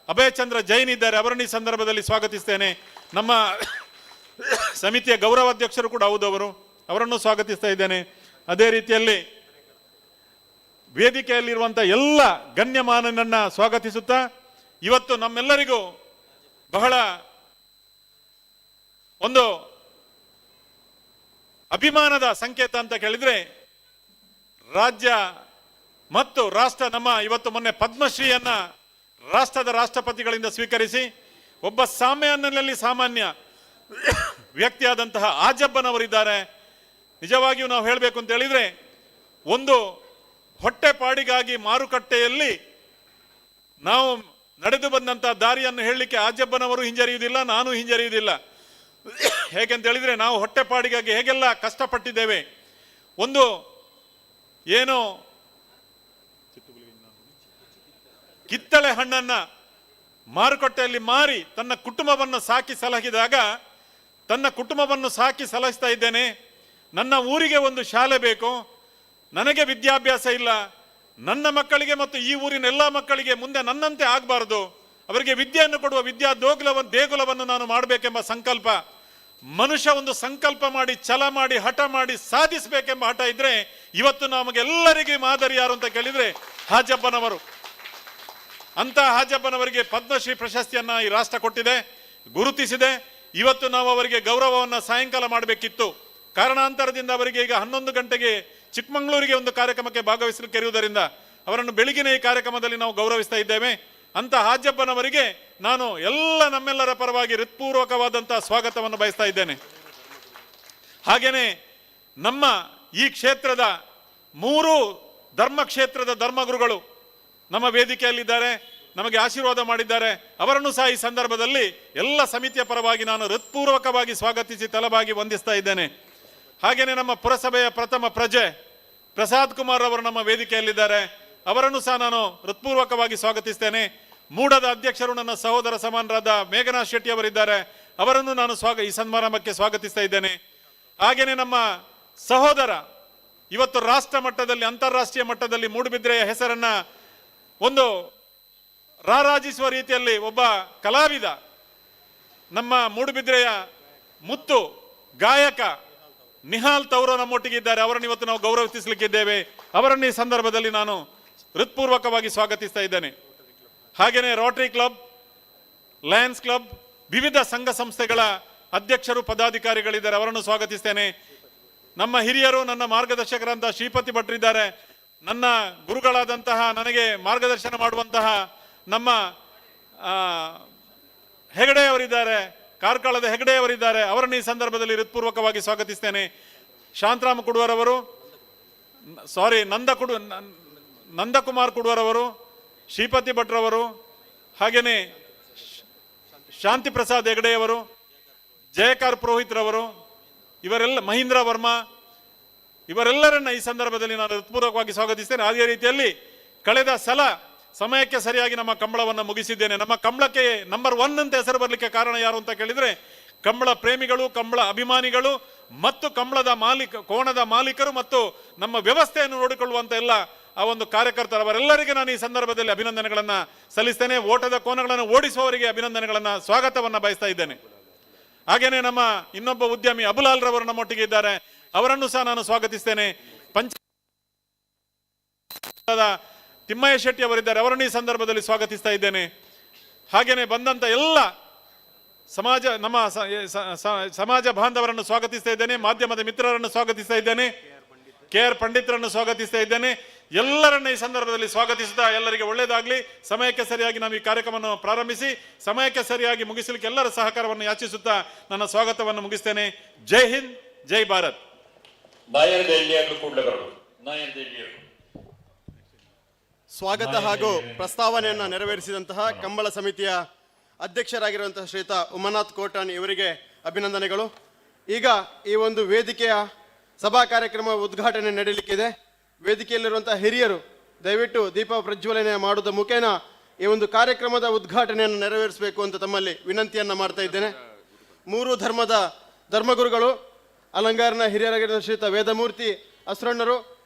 ಅಭಯಚಂದ್ರ ಜೈನ್ ಇದ್ದಾರೆ. ಅವರನ್ನು ಈ ಸಂದರ್ಭದಲ್ಲಿ ಸ್ವಾಗತಿಸ್ತೇನೆ. ನಮ್ಮ ಸಮಿತಿಯ ಗೌರವಾಧ್ಯಕ್ಷರು ಕೂಡ ಹೌದು ಅವರು, ಅವರನ್ನು ಸ್ವಾಗತಿಸ್ತಾ ಇದ್ದೇನೆ. ಅದೇ ರೀತಿಯಲ್ಲಿ ವೇದಿಕೆಯಲ್ಲಿರುವಂಥ ಎಲ್ಲ ಗಣ್ಯಮಾನನನ್ನು ಸ್ವಾಗತಿಸುತ್ತಾ, ಇವತ್ತು ನಮ್ಮೆಲ್ಲರಿಗೂ ಬಹಳ ಒಂದು ಅಭಿಮಾನದ ಸಂಕೇತ ಅಂತ ಕೇಳಿದ್ರೆ, ರಾಜ್ಯ ಮತ್ತು ರಾಷ್ಟ್ರ ನಮ್ಮ ಇವತ್ತು ಮೊನ್ನೆ ಪದ್ಮಶ್ರೀಯನ್ನ ರಾಷ್ಟ್ರದ ರಾಷ್ಟ್ರಪತಿಗಳಿಂದ ಸ್ವೀಕರಿಸಿ ಒಬ್ಬ ಸಾಮಾನ್ಯನಲ್ಲಿ ಸಾಮಾನ್ಯ ವ್ಯಕ್ತಿಯಾದಂತಹ ಆಜಬ್ಬನವರಿದ್ದಾರೆ. ನಿಜವಾಗಿಯೂ ನಾವು ಹೇಳಬೇಕು ಅಂತ ಹೇಳಿದ್ರೆ, ಒಂದು ಹೊಟ್ಟೆಪಾಡಿಗಾಗಿ ಮಾರುಕಟ್ಟೆಯಲ್ಲಿ ನಾವು ನಡೆದು ಬಂದಂಥ ದಾರಿಯನ್ನು ಹೇಳಲಿಕ್ಕೆ ಆಜಬ್ಬನವರು ಹಿಂಜರಿಯುವುದಿಲ್ಲ, ನಾನು ಹಿಂಜರಿಯುವುದಿಲ್ಲ. ಹೇಗೆಂತ ಹೇಳಿದ್ರೆ, ನಾವು ಹೊಟ್ಟೆಪಾಡಿಗಾಗಿ ಹೇಗೆಲ್ಲ ಕಷ್ಟಪಟ್ಟಿದ್ದೇವೆ. ಒಂದು ಏನು ಕಿತ್ತಳೆ ಹಣ್ಣನ್ನ ಮಾರುಕಟ್ಟೆಯಲ್ಲಿ ಮಾರಿ ತನ್ನ ಕುಟುಂಬವನ್ನು ಸಾಕಿ ಸಲಹಿದಾಗ, ತನ್ನ ಕುಟುಂಬವನ್ನು ಸಾಕಿ ಸಲಹಿಸ್ತಾ ಇದ್ದೇನೆ, ನನ್ನ ಊರಿಗೆ ಒಂದು ಶಾಲೆ ಬೇಕು, ನನಗೆ ವಿದ್ಯಾಭ್ಯಾಸ ಇಲ್ಲ, ನನ್ನ ಮಕ್ಕಳಿಗೆ ಮತ್ತು ಈ ಊರಿನ ಎಲ್ಲ ಮಕ್ಕಳಿಗೆ ಮುಂದೆ ನನ್ನಂತೆ ಆಗಬಾರ್ದು, ಅವರಿಗೆ ವಿದ್ಯೆಯನ್ನು ಕೊಡುವ ವಿದ್ಯಾ ದೇಗುಲವನ್ನು ನಾನು ಮಾಡಬೇಕೆಂಬ ಸಂಕಲ್ಪ. ಮನುಷ್ಯ ಒಂದು ಸಂಕಲ್ಪ ಮಾಡಿ, ಛಲ ಮಾಡಿ, ಹಠ ಮಾಡಿ ಸಾಧಿಸಬೇಕೆಂಬ ಹಠ ಇದ್ರೆ ಇವತ್ತು ನಮಗೆಲ್ಲರಿಗೂ ಮಾದರಿ ಯಾರು ಅಂತ ಕೇಳಿದ್ರೆ ಹಾಜಬ್ಬನವರು. ಅಂತ ಹಾಜಬ್ಬನವರಿಗೆ ಪದ್ಮಶ್ರೀ ಪ್ರಶಸ್ತಿಯನ್ನ ಈ ರಾಷ್ಟ್ರ ಕೊಟ್ಟಿದೆ, ಗುರುತಿಸಿದೆ. ಇವತ್ತು ನಾವು ಅವರಿಗೆ ಗೌರವವನ್ನು ಸಾಯಂಕಾಲ ಮಾಡಬೇಕಿತ್ತು. ಕಾರಣಾಂತರದಿಂದ ಅವರಿಗೆ ಈಗ 11 ಗಂಟೆಗೆ ಚಿಕ್ಕಮಗಳೂರಿಗೆ ಒಂದು ಕಾರ್ಯಕ್ರಮಕ್ಕೆ ಭಾಗವಹಿಸಲಿಕ್ಕೆ ಇರುವುದರಿಂದ ಅವರನ್ನು ಬೆಳಗಿನ ಈ ಕಾರ್ಯಕ್ರಮದಲ್ಲಿ ನಾವು ಗೌರವಿಸ್ತಾ ಇದ್ದೇವೆ. ಅಂತ ಹಾಜಬ್ಬನವರಿಗೆ ನಾನು ಎಲ್ಲ ನಮ್ಮೆಲ್ಲರ ಪರವಾಗಿ ಹೃತ್ಪೂರ್ವಕವಾದಂತಹ ಸ್ವಾಗತವನ್ನು ಬಯಸ್ತಾ ಇದ್ದೇನೆ. ಹಾಗೇನೆ ನಮ್ಮ ಈ ಕ್ಷೇತ್ರದ 3 ಧರ್ಮಕ್ಷೇತ್ರದ ಧರ್ಮಗುರುಗಳು ನಮ್ಮ ವೇದಿಕೆಯಲ್ಲಿದ್ದಾರೆ, ನಮಗೆ ಆಶೀರ್ವಾದ ಮಾಡಿದ್ದಾರೆ. ಅವರನ್ನು ಸಹ ಈ ಸಂದರ್ಭದಲ್ಲಿ ಎಲ್ಲ ಸಮಿತಿಯ ಪರವಾಗಿ ನಾನು ಹೃತ್ಪೂರ್ವಕವಾಗಿ ಸ್ವಾಗತಿಸಿ ತಲಬಾಗಿ ವಂದಿಸ್ತಾ ಇದ್ದೇನೆ. ಹಾಗೆಯೇ ನಮ್ಮ ಪುರಸಭೆಯ ಪ್ರಥಮ ಪ್ರಜೆ ಪ್ರಸಾದ್ ಕುಮಾರ್ ಅವರು ನಮ್ಮ ವೇದಿಕೆಯಲ್ಲಿದ್ದಾರೆ, ಅವರನ್ನು ಸಹ ನಾನು ಹೃತ್ಪೂರ್ವಕವಾಗಿ ಸ್ವಾಗತಿಸ್ತೇನೆ. ಮೂಡದ ಅಧ್ಯಕ್ಷರು ನನ್ನ ಸಹೋದರ ಸಮಾನರಾದ ಮೇಘನಾಥ್ ಶೆಟ್ಟಿ ಅವರಿದ್ದಾರೆ, ಅವರನ್ನು ನಾನು ಈ ಸಮಾರಂಭಕ್ಕೆ ಸ್ವಾಗತಿಸ್ತಾ ಇದ್ದೇನೆ. ಹಾಗೆಯೇ ನಮ್ಮ ಸಹೋದರ ಇವತ್ತು ರಾಷ್ಟ್ರ ಮಟ್ಟದಲ್ಲಿ, ಅಂತಾರಾಷ್ಟ್ರೀಯ ಮಟ್ಟದಲ್ಲಿ ಮೂಡುಬಿದ್ರೆಯ ಹೆಸರನ್ನ ಒಂದು ರಾರಾಜಿಸುವ ರೀತಿಯಲ್ಲಿ ಒಬ್ಬ ಕಲಾವಿದ, ನಮ್ಮ ಮೂಡುಬಿದ್ರೆಯ ಮುತ್ತು ಗಾಯಕ ನಿಹಾಲ್ ತೌರೋ ನಮ್ಮೊಟ್ಟಿಗೆ ಇದ್ದಾರೆ. ಅವರನ್ನು ಇವತ್ತು ನಾವು ಗೌರವಿಸಲಿಕ್ಕಿದ್ದೇವೆ. ಅವರನ್ನು ಈ ಸಂದರ್ಭದಲ್ಲಿ ನಾನು ಹೃತ್ಪೂರ್ವಕವಾಗಿ ಸ್ವಾಗತಿಸ್ತಾ ಇದ್ದೇನೆ. ಹಾಗೆಯೇ ರೋಟರಿ ಕ್ಲಬ್, ಲಯನ್ಸ್ ಕ್ಲಬ್, ವಿವಿಧ ಸಂಘ ಸಂಸ್ಥೆಗಳ ಅಧ್ಯಕ್ಷರು, ಪದಾಧಿಕಾರಿಗಳಿದ್ದಾರೆ, ಅವರನ್ನು ಸ್ವಾಗತಿಸ್ತೇನೆ. ನಮ್ಮ ಹಿರಿಯರು, ನನ್ನ ಮಾರ್ಗದರ್ಶಕರಂತ ಶ್ರೀಪತಿ ಭಟ್ರಿದ್ದಾರೆ, ನನ್ನ ಗುರುಗಳಾದಂತಹ, ನನಗೆ ಮಾರ್ಗದರ್ಶನ ಮಾಡುವಂತಹ ನಮ್ಮ ಹೆಗಡೆಯವರಿದ್ದಾರೆ, ಕಾರ್ಕಳದ ಹೆಗಡೆಯವರಿದ್ದಾರೆ, ಅವರನ್ನು ಈ ಸಂದರ್ಭದಲ್ಲಿ ಹೃತ್ಪೂರ್ವಕವಾಗಿ ಸ್ವಾಗತಿಸ್ತೇನೆ. ಶಾಂತರಾಮ ಕುಡುವರವರು, ಸಾರಿ, ನಂದಕುಮಾರ್ ಕುಡುವರವರು, ಶ್ರೀಪತಿ ಭಟ್ರವರು, ಹಾಗೆಯೇ ಶಾಂತಿ ಪ್ರಸಾದ್ ಹೆಗಡೆಯವರು, ಜಯಕಾರ್ ಪುರೋಹಿತ್ರವರು, ಇವರೆಲ್ಲ, ಮಹೀಂದ್ರ ವರ್ಮಾ, ಇವರೆಲ್ಲರನ್ನ ಈ ಸಂದರ್ಭದಲ್ಲಿ ನಾನು ಹೃತ್ಪೂರ್ವಕವಾಗಿ ಸ್ವಾಗತಿಸ್ತೇನೆ. ಅದೇ ರೀತಿಯಲ್ಲಿ ಕಳೆದ ಸಲ ಸಮಯಕ್ಕೆ ಸರಿಯಾಗಿ ನಮ್ಮ ಕಂಬಳವನ್ನು ಮುಗಿಸಿದ್ದೇನೆ. ನಮ್ಮ ಕಂಬಳಕ್ಕೆ ನಂಬರ್ 1 ಅಂತ ಹೆಸರು ಬರಲಿಕ್ಕೆ ಕಾರಣ ಯಾರು ಅಂತ ಕೇಳಿದರೆ, ಕಂಬಳ ಪ್ರೇಮಿಗಳು, ಕಂಬಳ ಅಭಿಮಾನಿಗಳು ಮತ್ತು ಕಂಬಳದ ಕೋಣದ ಮಾಲೀಕರು ಮತ್ತು ನಮ್ಮ ವ್ಯವಸ್ಥೆಯನ್ನು ನೋಡಿಕೊಳ್ಳುವಂಥ ಎಲ್ಲ ಆ ಒಂದು ಕಾರ್ಯಕರ್ತರು, ಅವರೆಲ್ಲರಿಗೆ ನಾನು ಈ ಸಂದರ್ಭದಲ್ಲಿ ಅಭಿನಂದನೆಗಳನ್ನು ಸಲ್ಲಿಸ್ತೇನೆ. ಓಟದ ಕೋಣಗಳನ್ನು ಓಡಿಸುವವರಿಗೆ ಅಭಿನಂದನೆಗಳನ್ನು, ಸ್ವಾಗತವನ್ನು ಬಯಸ್ತಾ ಇದ್ದೇನೆ. ಹಾಗೇನೆ ನಮ್ಮ ಇನ್ನೊಬ್ಬ ಉದ್ಯಮಿ ಅಬುಲಾಲ್ ರವರು ನಮ್ಮೊಟ್ಟಿಗೆ ಇದ್ದಾರೆ, ಅವರನ್ನು ಸಹ ನಾನು ಸ್ವಾಗತಿಸ್ತೇನೆ. ಪಂಚಾಯತ್ ತಿಮ್ಮಯ್ಯ ಶೆಟ್ಟಿ ಅವರಿದ್ದಾರೆ, ಅವರನ್ನು ಈ ಸಂದರ್ಭದಲ್ಲಿ ಸ್ವಾಗತಿಸ್ತಾ ಇದ್ದೇನೆ. ಹಾಗೇನೆ ಬಂದಂಥ ಎಲ್ಲ ಸಮಾಜ, ನಮ್ಮ ಸಮಾಜ ಬಾಂಧವರನ್ನು ಸ್ವಾಗತಿಸ್ತಾ ಇದ್ದೇನೆ, ಮಾಧ್ಯಮದ ಮಿತ್ರರನ್ನು ಸ್ವಾಗತಿಸ್ತಾ ಇದ್ದೇನೆ, ಕೆ ಆರ್ ಪಂಡಿತರನ್ನು ಸ್ವಾಗತಿಸ್ತಾ ಇದ್ದೇನೆ. ಎಲ್ಲರನ್ನ ಈ ಸಂದರ್ಭದಲ್ಲಿ ಸ್ವಾಗತಿಸುತ್ತಾ ಎಲ್ಲರಿಗೆ ಒಳ್ಳೆಯದಾಗಲಿ. ಸಮಯಕ್ಕೆ ಸರಿಯಾಗಿ ನಾವು ಈ ಕಾರ್ಯಕ್ರಮವನ್ನು ಪ್ರಾರಂಭಿಸಿ ಸಮಯಕ್ಕೆ ಸರಿಯಾಗಿ ಮುಗಿಸಲಿಕ್ಕೆ ಎಲ್ಲರ ಸಹಕಾರವನ್ನು ಯಾಚಿಸುತ್ತಾ ನನ್ನ ಸ್ವಾಗತವನ್ನು ಮುಗಿಸ್ತೇನೆ. ಜೈ ಹಿಂದ್, ಜೈ ಭಾರತ್. ಸ್ವಾಗತ ಹಾಗೂ ಪ್ರಸ್ತಾವನೆಯನ್ನು ನೆರವೇರಿಸಿದಂತಹ ಕಂಬಳ ಸಮಿತಿಯ ಅಧ್ಯಕ್ಷರಾಗಿರುವಂತಹ ಶ್ರೀಯುತ ಉಮಾನಾಥ್ ಕೋಟಾನ್ ಇವರಿಗೆ ಅಭಿನಂದನೆಗಳು. ಈಗ ಈ ಒಂದು ವೇದಿಕೆಯ ಸಭಾ ಕಾರ್ಯಕ್ರಮ ಉದ್ಘಾಟನೆ ನಡೆಯಲಿಕ್ಕಿದೆ. ವೇದಿಕೆಯಲ್ಲಿರುವಂತಹ ಹಿರಿಯರು ದಯವಿಟ್ಟು ದೀಪ ಪ್ರಜ್ವಲನೆ ಮಾಡುವುದರ ಮುಖೇನ ಈ ಒಂದು ಕಾರ್ಯಕ್ರಮದ ಉದ್ಘಾಟನೆಯನ್ನು ನೆರವೇರಿಸಬೇಕು ಅಂತ ತಮ್ಮಲ್ಲಿ ವಿನಂತಿಯನ್ನು ಮಾಡ್ತಾ ಇದ್ದೇನೆ. ಮೂರು ಧರ್ಮದ ಧರ್ಮಗುರುಗಳು, ಅಲಂಗಾರನ ಹಿರಿಯರಾಗಿರುವ ಶ್ರೀಯುತ ವೇದಮೂರ್ತಿ ಅಸ್ರಣ್ಣರು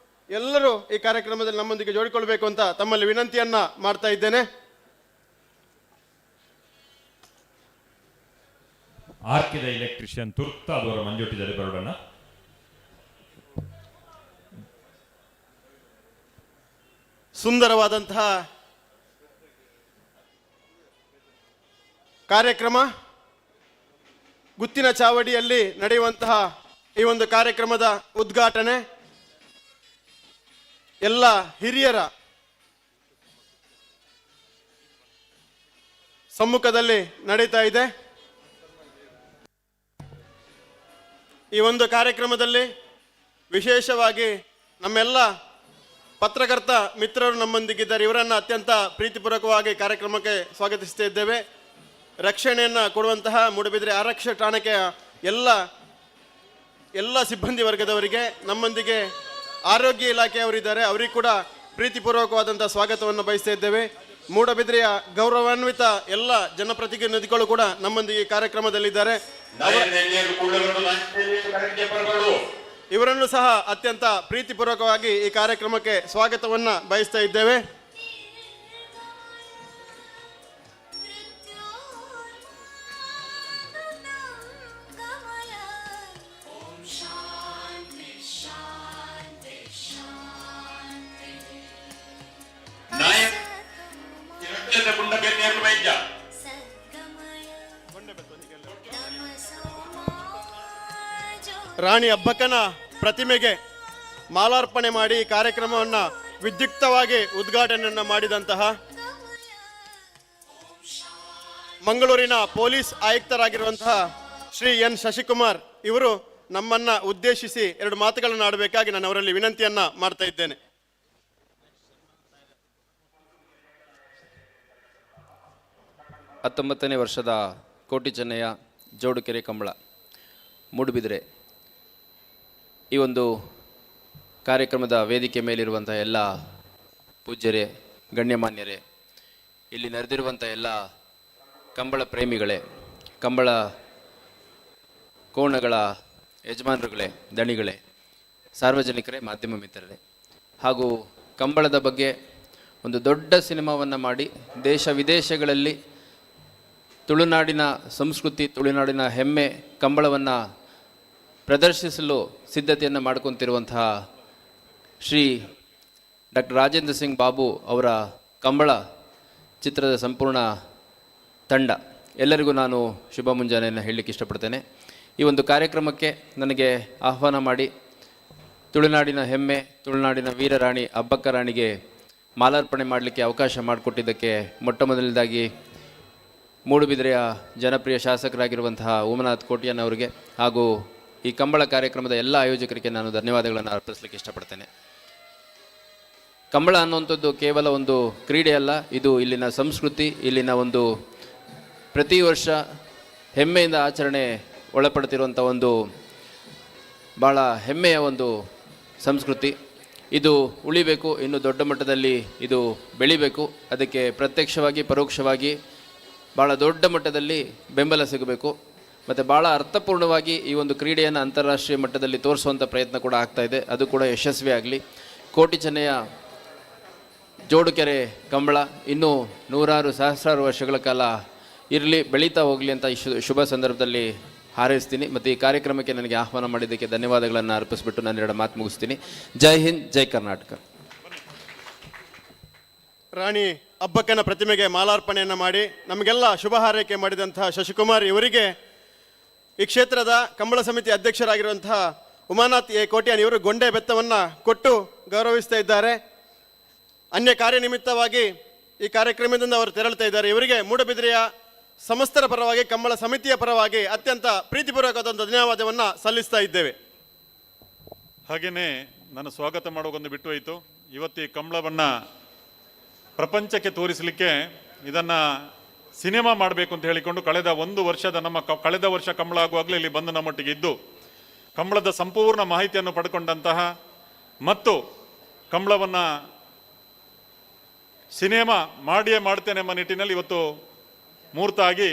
ಎಲ್ಲರೂ ಈ ಕಾರ್ಯಕ್ರಮದಲ್ಲಿ ನಮ್ಮೊಂದಿಗೆ ಜೋಡಿಕೊಳ್ಬೇಕು ಅಂತ ತಮ್ಮಲ್ಲಿ ವಿನಂತಿಯನ್ನ ಮಾಡ್ತಾ ಇದ್ದೇನೆ. ಆರ್ಕಿದ ಎಲೆಕ್ಟ್ರಿಷಿಯನ್ ತುರ್ತಾದವರ ಮಂಜೂಟಿದಲ್ಲಿ ಬರೋಣ. ಸುಂದರವಾದಂತಹ ಕಾರ್ಯಕ್ರಮ ಗುತ್ತಿನ ಚಾವಡಿಯಲ್ಲಿ ನಡೆಯುವಂತಹ ಈ ಒಂದು ಕಾರ್ಯಕ್ರಮದ ಉದ್ಘಾಟನೆ ಎಲ್ಲ ಹಿರಿಯರ ಸಮ್ಮುಖದಲ್ಲಿ ನಡೀತಾ ಇದೆ. ಈ ಒಂದು ಕಾರ್ಯಕ್ರಮದಲ್ಲಿ ವಿಶೇಷವಾಗಿ ನಮ್ಮೆಲ್ಲ ಪತ್ರಕರ್ತ ಮಿತ್ರರು ನಮ್ಮೊಂದಿಗಿದ್ದಾರೆ. ಇವರನ್ನು ಅತ್ಯಂತ ಪ್ರೀತಿಪೂರ್ವಕವಾಗಿ ಕಾರ್ಯಕ್ರಮಕ್ಕೆ ಸ್ವಾಗತಿಸ್ತಾ ಇದ್ದೇವೆ. ರಕ್ಷಣೆಯನ್ನು ಕೊಡುವಂತಹ ಮೂಡುಬಿದಿರೆ ಆರಕ್ಷಕ ಠಾಣೆಯ ಎಲ್ಲ ಎಲ್ಲ ಸಿಬ್ಬಂದಿ ವರ್ಗದವರಿಗೆ, ನಮ್ಮೊಂದಿಗೆ ಆರೋಗ್ಯ ಇಲಾಖೆಯವರಿದ್ದಾರೆ, ಅವರಿಗೆ ಕೂಡ ಪ್ರೀತಿಪೂರ್ವಕವಾದಂಥ ಸ್ವಾಗತವನ್ನು ಬಯಸ್ತಾ ಇದ್ದೇವೆ. ಮೂಡಬಿದ್ರೆಯ ಗೌರವಾನ್ವಿತ ಎಲ್ಲ ಜನಪ್ರತಿನಿಧಿಗಳು ಕೂಡ ನಮ್ಮೊಂದಿಗೆ ಕಾರ್ಯಕ್ರಮದಲ್ಲಿದ್ದಾರೆ. ಇವರನ್ನು ಸಹ ಅತ್ಯಂತ ಪ್ರೀತಿಪೂರ್ವಕವಾಗಿ ಈ ಕಾರ್ಯಕ್ರಮಕ್ಕೆ ಸ್ವಾಗತವನ್ನು ಬಯಸ್ತಾ ಇದ್ದೇವೆ. ರಾಣಿ ಅಬ್ಬಕ್ಕನ ಪ್ರತಿಮೆಗೆ ಮಾಲಾರ್ಪಣೆ ಮಾಡಿ ಕಾರ್ಯಕ್ರಮವನ್ನು ವಿದ್ಯುಕ್ತವಾಗಿ ಉದ್ಘಾಟನೆಯನ್ನು ಮಾಡಿದಂತಹ ಮಂಗಳೂರಿನ ಪೊಲೀಸ್ ಆಯುಕ್ತರಾಗಿರುವಂತಹ ಶ್ರೀ ಎನ್ ಶಶಿಕುಮಾರ್ ಇವರು ನಮ್ಮನ್ನ ಉದ್ದೇಶಿಸಿ ಎರಡು ಮಾತುಗಳನ್ನು ಆಡಬೇಕಾಗಿ ನಾನು ಅವರಲ್ಲಿ ವಿನಂತಿಯನ್ನ ಮಾಡ್ತಾ ಇದ್ದೇನೆ. 19ನೇ ವರ್ಷದ ಕೋಟಿ ಚೆನ್ನಯ್ಯ ಜೋಡುಕೆರೆ ಕಂಬಳ ಮೂಡುಬಿದಿರೆ ಈ ಒಂದು ಕಾರ್ಯಕ್ರಮದ ವೇದಿಕೆ ಮೇಲಿರುವಂಥ ಎಲ್ಲ ಪೂಜ್ಯರೇ, ಗಣ್ಯಮಾನ್ಯರೇ, ಇಲ್ಲಿ ನೆರೆದಿರುವಂಥ ಎಲ್ಲ ಕಂಬಳ ಪ್ರೇಮಿಗಳೇ, ಕಂಬಳ ಕೋಣಗಳ ಯಜಮಾನರುಗಳೇ, ದಣಿಗಳೇ, ಸಾರ್ವಜನಿಕರೇ, ಮಾಧ್ಯಮ ಮಿತ್ರರೇ, ಹಾಗೂ ಕಂಬಳದ ಬಗ್ಗೆ ಒಂದು ದೊಡ್ಡ ಸಿನಿಮಾವನ್ನು ಮಾಡಿ ದೇಶ ವಿದೇಶಗಳಲ್ಲಿ ತುಳುನಾಡಿನ ಸಂಸ್ಕೃತಿ, ತುಳುನಾಡಿನ ಹೆಮ್ಮೆ ಕಂಬಳವನ್ನು ಪ್ರದರ್ಶಿಸಲು ಸಿದ್ಧತೆಯನ್ನು ಮಾಡ್ಕೊತಿರುವಂತಹ ಶ್ರೀ ಡಾಕ್ಟರ್ ರಾಜೇಂದ್ರ ಸಿಂಗ್ ಬಾಬು ಅವರ ಕಂಬಳ ಚಿತ್ರದ ಸಂಪೂರ್ಣ ತಂಡ ಎಲ್ಲರಿಗೂ ನಾನು ಶುಭ ಮುಂಜಾನೆಯನ್ನು ಹೇಳಲಿಕ್ಕೆ ಇಷ್ಟಪಡ್ತೇನೆ. ಈ ಒಂದು ಕಾರ್ಯಕ್ರಮಕ್ಕೆ ನನಗೆ ಆಹ್ವಾನ ಮಾಡಿ ತುಳುನಾಡಿನ ಹೆಮ್ಮೆ, ತುಳುನಾಡಿನ ವೀರರಾಣಿ ಅಬ್ಬಕ್ಕ ರಾಣಿಗೆ ಮಾಲಾರ್ಪಣೆ ಮಾಡಲಿಕ್ಕೆ ಅವಕಾಶ ಮಾಡಿಕೊಟ್ಟಿದ್ದಕ್ಕೆ ಮೊಟ್ಟ ಮೊದಲನೇದಾಗಿ ಮೂಡುಬಿದಿರೆಯ ಜನಪ್ರಿಯ ಶಾಸಕರಾಗಿರುವಂತಹ ಉಮನಾಥ್ ಕೋಟ್ಯಾನ್ ಅವರಿಗೆ ಹಾಗೂ ಈ ಕಂಬಳ ಕಾರ್ಯಕ್ರಮದ ಎಲ್ಲ ಆಯೋಜಕರಿಗೆ ನಾನು ಧನ್ಯವಾದಗಳನ್ನು ಅರ್ಪಿಸಲಿಕ್ಕೆ ಇಷ್ಟಪಡ್ತೇನೆ. ಕಂಬಳ ಅನ್ನುವಂಥದ್ದು ಕೇವಲ ಒಂದು ಕ್ರೀಡೆಯಲ್ಲ, ಇದು ಇಲ್ಲಿನ ಸಂಸ್ಕೃತಿ, ಇಲ್ಲಿನ ಒಂದು ಪ್ರತಿ ವರ್ಷ ಹೆಮ್ಮೆಯಿಂದ ಆಚರಣೆ ಒಳಪಡ್ತಿರುವಂಥ ಒಂದು ಭಾಳ ಹೆಮ್ಮೆಯ ಒಂದು ಸಂಸ್ಕೃತಿ. ಇದು ಉಳಿಬೇಕು, ಇನ್ನು ದೊಡ್ಡ ಮಟ್ಟದಲ್ಲಿ ಇದು ಬೆಳಿಬೇಕು. ಅದಕ್ಕೆ ಪ್ರತ್ಯಕ್ಷವಾಗಿ ಪರೋಕ್ಷವಾಗಿ ಭಾಳ ದೊಡ್ಡ ಮಟ್ಟದಲ್ಲಿ ಬೆಂಬಲ ಸಿಗಬೇಕು. ಮತ್ತು ಭಾಳ ಅರ್ಥಪೂರ್ಣವಾಗಿ ಈ ಒಂದು ಕ್ರೀಡೆಯನ್ನು ಅಂತಾರಾಷ್ಟ್ರೀಯ ಮಟ್ಟದಲ್ಲಿ ತೋರಿಸುವಂಥ ಪ್ರಯತ್ನ ಕೂಡ ಆಗ್ತಾಯಿದೆ, ಅದು ಕೂಡ ಯಶಸ್ವಿ ಆಗಲಿ. ಕೋಟಿ ಚೆನ್ನಯ್ಯ ಜೋಡುಕೆರೆ ಕಂಬಳ ಇನ್ನೂ ನೂರಾರು ಸಹಸ್ರಾರು ವರ್ಷಗಳ ಕಾಲ ಇರಲಿ, ಬೆಳೀತಾ ಹೋಗಲಿ ಅಂತ ಈ ಶುಭ ಸಂದರ್ಭದಲ್ಲಿ ಹಾರೈಸ್ತೀನಿ. ಮತ್ತು ಈ ಕಾರ್ಯಕ್ರಮಕ್ಕೆ ನನಗೆ ಆಹ್ವಾನ ಮಾಡಿದ್ದಕ್ಕೆ ಧನ್ಯವಾದಗಳನ್ನು ಅರ್ಪಿಸ್ಬಿಟ್ಟು ನಾನು ಎರಡು ಮಾತು ಮುಗಿಸ್ತೀನಿ. ಜೈ ಹಿಂದ್, ಜೈ ಕರ್ನಾಟಕ. ರಾಣಿ ಅಬ್ಬಕ್ಕನ ಪ್ರತಿಮೆಗೆ ಮಾಲಾರ್ಪಣೆಯನ್ನು ಮಾಡಿ ನಮಗೆಲ್ಲ ಶುಭ ಹಾರೈಕೆ ಮಾಡಿದಂತಹ ಶಶಿಕುಮಾರ್ ಇವರಿಗೆ ಈ ಕ್ಷೇತ್ರದ ಕಂಬಳ ಸಮಿತಿ ಅಧ್ಯಕ್ಷರಾಗಿರುವಂತಹ ಉಮಾನಾಥ್ ಎ ಕೋಟ್ಯಾನ್ ಇವರು ಗೊಂಡೆ ಬೆತ್ತವನ್ನು ಕೊಟ್ಟು ಗೌರವಿಸ್ತಾ ಇದ್ದಾರೆ. ಅನ್ಯ ಕಾರ್ಯನಿಮಿತ್ತವಾಗಿ ಈ ಕಾರ್ಯಕ್ರಮದಿಂದ ಅವರು ತೆರಳುತ್ತಾ ಇದ್ದಾರೆ. ಇವರಿಗೆ ಮೂಡಬಿದಿರೆಯ ಸಮಸ್ತರ ಪರವಾಗಿ, ಕಂಬಳ ಸಮಿತಿಯ ಪರವಾಗಿ ಅತ್ಯಂತ ಪ್ರೀತಿಪೂರ್ವಕವಾದ ಧನ್ಯವಾದವನ್ನು ಸಲ್ಲಿಸ್ತಾ ಇದ್ದೇವೆ. ಹಾಗೆಯೇ ನಾನು ಸ್ವಾಗತ ಮಾಡೋಕೊಂದು ಬಿಟ್ಟು ಹೋಯಿತು. ಇವತ್ತು ಈ ಕಂಬಳವನ್ನು ಪ್ರಪಂಚಕ್ಕೆ ತೋರಿಸಲಿಕ್ಕೆ ಇದನ್ನು ಸಿನಿಮಾ ಮಾಡಬೇಕು ಅಂತ ಹೇಳಿಕೊಂಡು ಕಳೆದ ಒಂದು ವರ್ಷದ ನಮ್ಮ ಕಳೆದ ವರ್ಷ ಕಂಬಳ ಆಗುವಾಗಲೇ ಇಲ್ಲಿ ಬಂದು ನಮ್ಮೊಟ್ಟಿಗೆ ಇದ್ದು ಕಂಬಳದ ಸಂಪೂರ್ಣ ಮಾಹಿತಿಯನ್ನು ಪಡ್ಕೊಂಡಂತಹ ಮತ್ತು ಕಂಬಳವನ್ನು Cinema ಮಾಡಿಯೇ ಮಾಡ್ತೇನೆ ಎಂಬ ನಿಟ್ಟಿನಲ್ಲಿ ಇವತ್ತು ಮುಹೂರ್ತ ಆಗಿ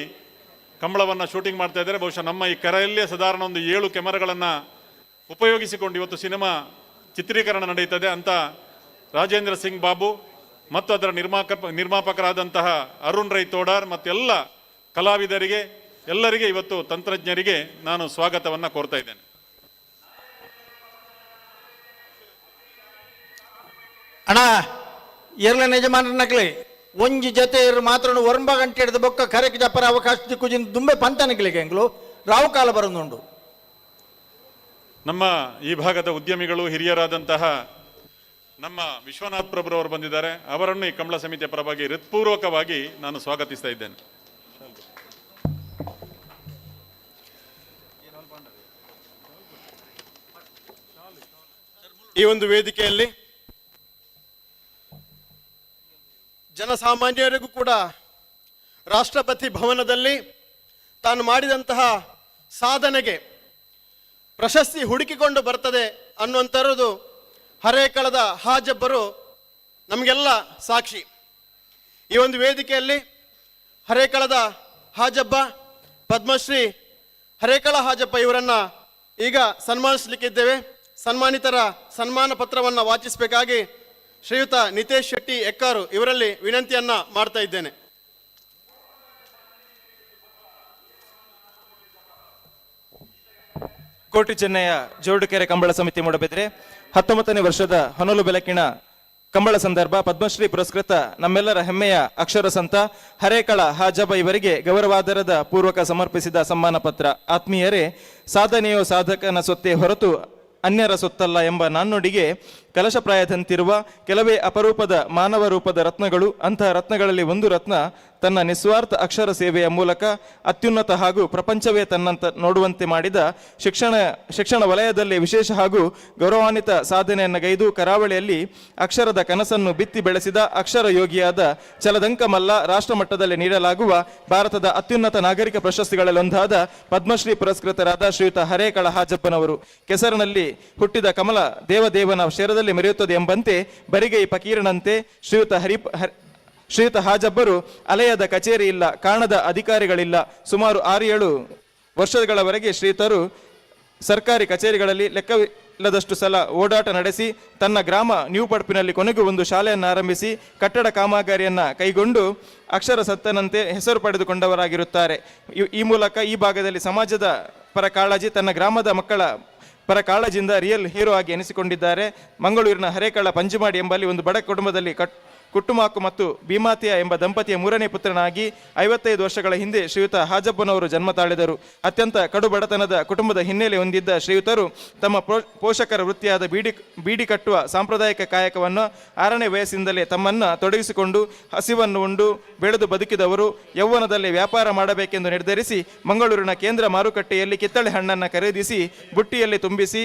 ಕಂಬಳವನ್ನು ಶೂಟಿಂಗ್ ಮಾಡ್ತಾ ಇದ್ದಾರೆ. ಬಹುಶಃ ನಮ್ಮ ಈ ಕರೆಯಲ್ಲೇ ಸಾಧಾರಣ ಒಂದು 7 ಕ್ಯಾಮರಾಗಳನ್ನು ಉಪಯೋಗಿಸಿಕೊಂಡು ಇವತ್ತು ಸಿನಿಮಾ ಚಿತ್ರೀಕರಣ ನಡೆಯುತ್ತದೆ ಅಂತ ರಾಜೇಂದ್ರ ಸಿಂಗ್ ಬಾಬು ಮತ್ತು ಅದರ ನಿರ್ಮಾಪಕರಾದಂತಹ ಅರುಣ್ ರೈ ತೋಡಾರ್ ಮತ್ತೆಲ್ಲ ಕಲಾವಿದರಿಗೆ, ಎಲ್ಲರಿಗೆ ಇವತ್ತು ತಂತ್ರಜ್ಞರಿಗೆ ನಾನು ಸ್ವಾಗತವನ್ನು ಕೋರ್ತಾ ಇದ್ದೇನೆ. ಅಣ್ಣ ಎರಡನೇ ಯಜಮಾನರನ್ನಕ್ಲೆ ಒಂಜಿ ಜೊತೆ ಇರು ಮಾತ್ರ ಒರಂಬ ಗಂಟೆ ಹಿಡಿದ ಬೊಕ್ಕ ಕರೆಕ್ ಜಪ್ಪರ ಅವಕಾಶ ದಿಕ್ಕುಜಿನ ದುಂಬೆ ಪಂತನಕ್ಲಿಗೆ ಎಂಗ್ಲು ರಾವು ಕಾಲ ಬರೋದುಂಡು. ನಮ್ಮ ಈ ಭಾಗದ ಉದ್ಯಮಿಗಳು ಹಿರಿಯರಾದಂತಹ ನಮ್ಮ ವಿಶ್ವನಾಥ್ ಪ್ರಭುರವರು ಬಂದಿದ್ದಾರೆ. ಅವರನ್ನು ಈ ಕಂಬಳ ಸಮಿತಿಯ ಪರವಾಗಿ ಹೃತ್ಪೂರ್ವಕವಾಗಿ ನಾನು ಸ್ವಾಗತಿಸ್ತಾ ಇದ್ದೇನೆ. ಈ ಒಂದು ವೇದಿಕೆಯಲ್ಲಿ ಜನಸಾಮಾನ್ಯರಿಗೂ ಕೂಡ ರಾಷ್ಟ್ರಪತಿ ಭವನದಲ್ಲಿ ತಾನು ಮಾಡಿದಂತಹ ಸಾಧನೆಗೆ ಪ್ರಶಸ್ತಿ ಹುಡುಕಿಕೊಂಡು ಬರ್ತದೆ ಅನ್ನುವಂಥದ್ದು ಹರೇಕಳದ ಹಾಜಬ್ಬರು ನಮಗೆಲ್ಲ ಸಾಕ್ಷಿ. ಈ ಒಂದು ವೇದಿಕೆಯಲ್ಲಿ ಹರೇಕಳದ ಹಾಜಬ್ಬ ಪದ್ಮಶ್ರೀ ಹರೇಕಳ ಹಾಜಬ್ಬ ಇವರನ್ನು ಈಗ ಸನ್ಮಾನಿಸಲಿಕ್ಕಿದ್ದೇವೆ. ಸನ್ಮಾನಿತರ ಸನ್ಮಾನ ಪತ್ರವನ್ನು ವಾಚಿಸಬೇಕಾಗಿ ಶ್ರೀಯುತ ನಿತೇಶ್ ಶೆಟ್ಟಿ ಎಕ್ಕಾರು ಇವರಲ್ಲಿ ವಿನಂತಿಯನ್ನ ಮಾಡ್ತಾ ಇದ್ದೇನೆ. ಕೋಟಿ ಚೆನ್ನಯ್ಯ ಜೋಡುಕೆರೆ ಕಂಬಳ ಸಮಿತಿ ಮೂಡಬಿದ್ರೆ 19ನೇ ವರ್ಷದ ಹೊನಲು ಬೆಳಕಿನ ಕಂಬಳ ಸಂದರ್ಭ ಪದ್ಮಶ್ರೀ ಪುರಸ್ಕೃತ ನಮ್ಮೆಲ್ಲರ ಹೆಮ್ಮೆಯ ಅಕ್ಷರ ಸಂತ ಹರೇಕಳ ಹಾಜಬ್ಬ ಇವರಿಗೆ ಗೌರವಾದರದ ಪೂರ್ವಕ ಸಮರ್ಪಿಸಿದ ಸಮ್ಮಾನ ಪತ್ರ. ಆತ್ಮೀಯರೇ, ಸಾಧನೆಯು ಸಾಧಕನ ಸೊತ್ತೇ ಹೊರತು ಅನ್ಯರ ಸೊತ್ತಲ್ಲ ಎಂಬ ನಾಣ್ಣುಡಿಗೆ ಕಲಶಪ್ರಾಯದಂತಿರುವ ಕೆಲವೇ ಅಪರೂಪದ ಮಾನವ ರೂಪದ ರತ್ನಗಳು. ಅಂತಹ ರತ್ನಗಳಲ್ಲಿ ಒಂದು ರತ್ನ ತನ್ನ ನಿಸ್ವಾರ್ಥ ಅಕ್ಷರ ಸೇವೆಯ ಮೂಲಕ ಅತ್ಯುನ್ನತ ಹಾಗೂ ಪ್ರಪಂಚವೇ ತನ್ನಂತ ನೋಡುವಂತೆ ಮಾಡಿದ ಶಿಕ್ಷಣ ವಲಯದಲ್ಲಿ ವಿಶೇಷ ಹಾಗೂ ಗೌರವಾನ್ವಿತ ಸಾಧನೆಯನ್ನು ಗೈದು ಕರಾವಳಿಯಲ್ಲಿ ಅಕ್ಷರದ ಕನಸನ್ನು ಬಿತ್ತಿ ಬೆಳೆಸಿದ ಅಕ್ಷರ ಯೋಗಿಯಾದ ಚಲದಂಕಮಲ್ಲ ರಾಷ್ಟ್ರಮಟ್ಟದಲ್ಲಿ ನೀಡಲಾಗುವ ಭಾರತದ ಅತ್ಯುನ್ನತ ನಾಗರಿಕ ಪ್ರಶಸ್ತಿಗಳಲ್ಲೊಂದಾದ ಪದ್ಮಶ್ರೀ ಪುರಸ್ಕೃತರಾದ ಶ್ರೀಯುತ ಹರೇಕಳ ಹಾಜಪ್ಪನವರು. ಕೆಸರಿನಲ್ಲಿ ಹುಟ್ಟಿದ ಕಮಲ ದೇವದೇವನ ಶೇರದಲ್ಲಿ ಮೆರೆಯುತ್ತದೆ ಎಂಬಂತೆ ಬರಿಗೈ ಫಕೀರನಂತೆ ಶ್ರೀಯುತ ಹಾಜಬ್ಬರು ಅಲೆಯದ ಕಚೇರಿ ಇಲ್ಲ, ಕಾಣದ ಅಧಿಕಾರಿಗಳಿಲ್ಲ. ಸುಮಾರು 6-7 ವರ್ಷಗಳವರೆಗೆ ಶ್ರೀಯುತರು ಸರ್ಕಾರಿ ಕಚೇರಿಗಳಲ್ಲಿ ಲೆಕ್ಕವಿಲ್ಲದಷ್ಟು ಸಲ ಓಡಾಟ ನಡೆಸಿ ತನ್ನ ಗ್ರಾಮ ನ್ಯೂಪಡ್ಪಿನಲ್ಲಿ ಕೊನೆಗೂ ಒಂದು ಶಾಲೆಯನ್ನು ಆರಂಭಿಸಿ ಕಟ್ಟಡ ಕಾಮಗಾರಿಯನ್ನು ಕೈಗೊಂಡು ಅಕ್ಷರ ಸತ್ತನಂತೆ ಹೆಸರು ಪಡೆದುಕೊಂಡವರಾಗಿರುತ್ತಾರೆ. ಈ ಮೂಲಕ ಈ ಭಾಗದಲ್ಲಿ ಸಮಾಜದ ಪರ ಕಾಳಜಿ, ತನ್ನ ಗ್ರಾಮದ ಮಕ್ಕಳ ಪರ ಕಾಳಜಿಯಿಂದ ರಿಯಲ್ ಹೀರೋ ಆಗಿ ಎನಿಸಿಕೊಂಡಿದ್ದಾರೆ. ಮಂಗಳೂರಿನ ಹರೇಕಳ ಪಂಜುಮಾಡಿ ಎಂಬಲ್ಲಿ ಒಂದು ಬಡ ಕುಟುಂಬದಲ್ಲಿ ಕುಟ್ಟುಮಾಕು ಮತ್ತು ಭೀಮಾತಿಯ ಎಂಬ ದಂಪತಿಯ ಮೂರನೇ ಪುತ್ರನಾಗಿ 55 ವರ್ಷಗಳ ಹಿಂದೆ ಶ್ರೀಯುತ ಹಾಜಬ್ಬನವರು ಜನ್ಮ ತಾಳಿದರು. ಅತ್ಯಂತ ಕಡುಬಡತನದ ಕುಟುಂಬದ ಹಿನ್ನೆಲೆ ಹೊಂದಿದ್ದ ಶ್ರೀಯುತರು ತಮ್ಮ ಪೋಷಕರ ವೃತ್ತಿಯಾದ ಬೀಡಿ ಕಟ್ಟುವ ಸಾಂಪ್ರದಾಯಿಕ ಕಾಯಕವನ್ನು 6ನೇ ವಯಸ್ಸಿಂದಲೇ ತಮ್ಮನ್ನು ತೊಡಗಿಸಿಕೊಂಡು ಹಸಿವನ್ನು ಉಂಡು ಬೆಳೆದು ಬದುಕಿದವರು. ಯೌವನದಲ್ಲಿ ವ್ಯಾಪಾರ ಮಾಡಬೇಕೆಂದು ನಿರ್ಧರಿಸಿ ಮಂಗಳೂರಿನ ಕೇಂದ್ರ ಮಾರುಕಟ್ಟೆಯಲ್ಲಿ ಕಿತ್ತಳೆ ಹಣ್ಣನ್ನು ಖರೀದಿಸಿ ಬುಟ್ಟಿಯಲ್ಲಿ ತುಂಬಿಸಿ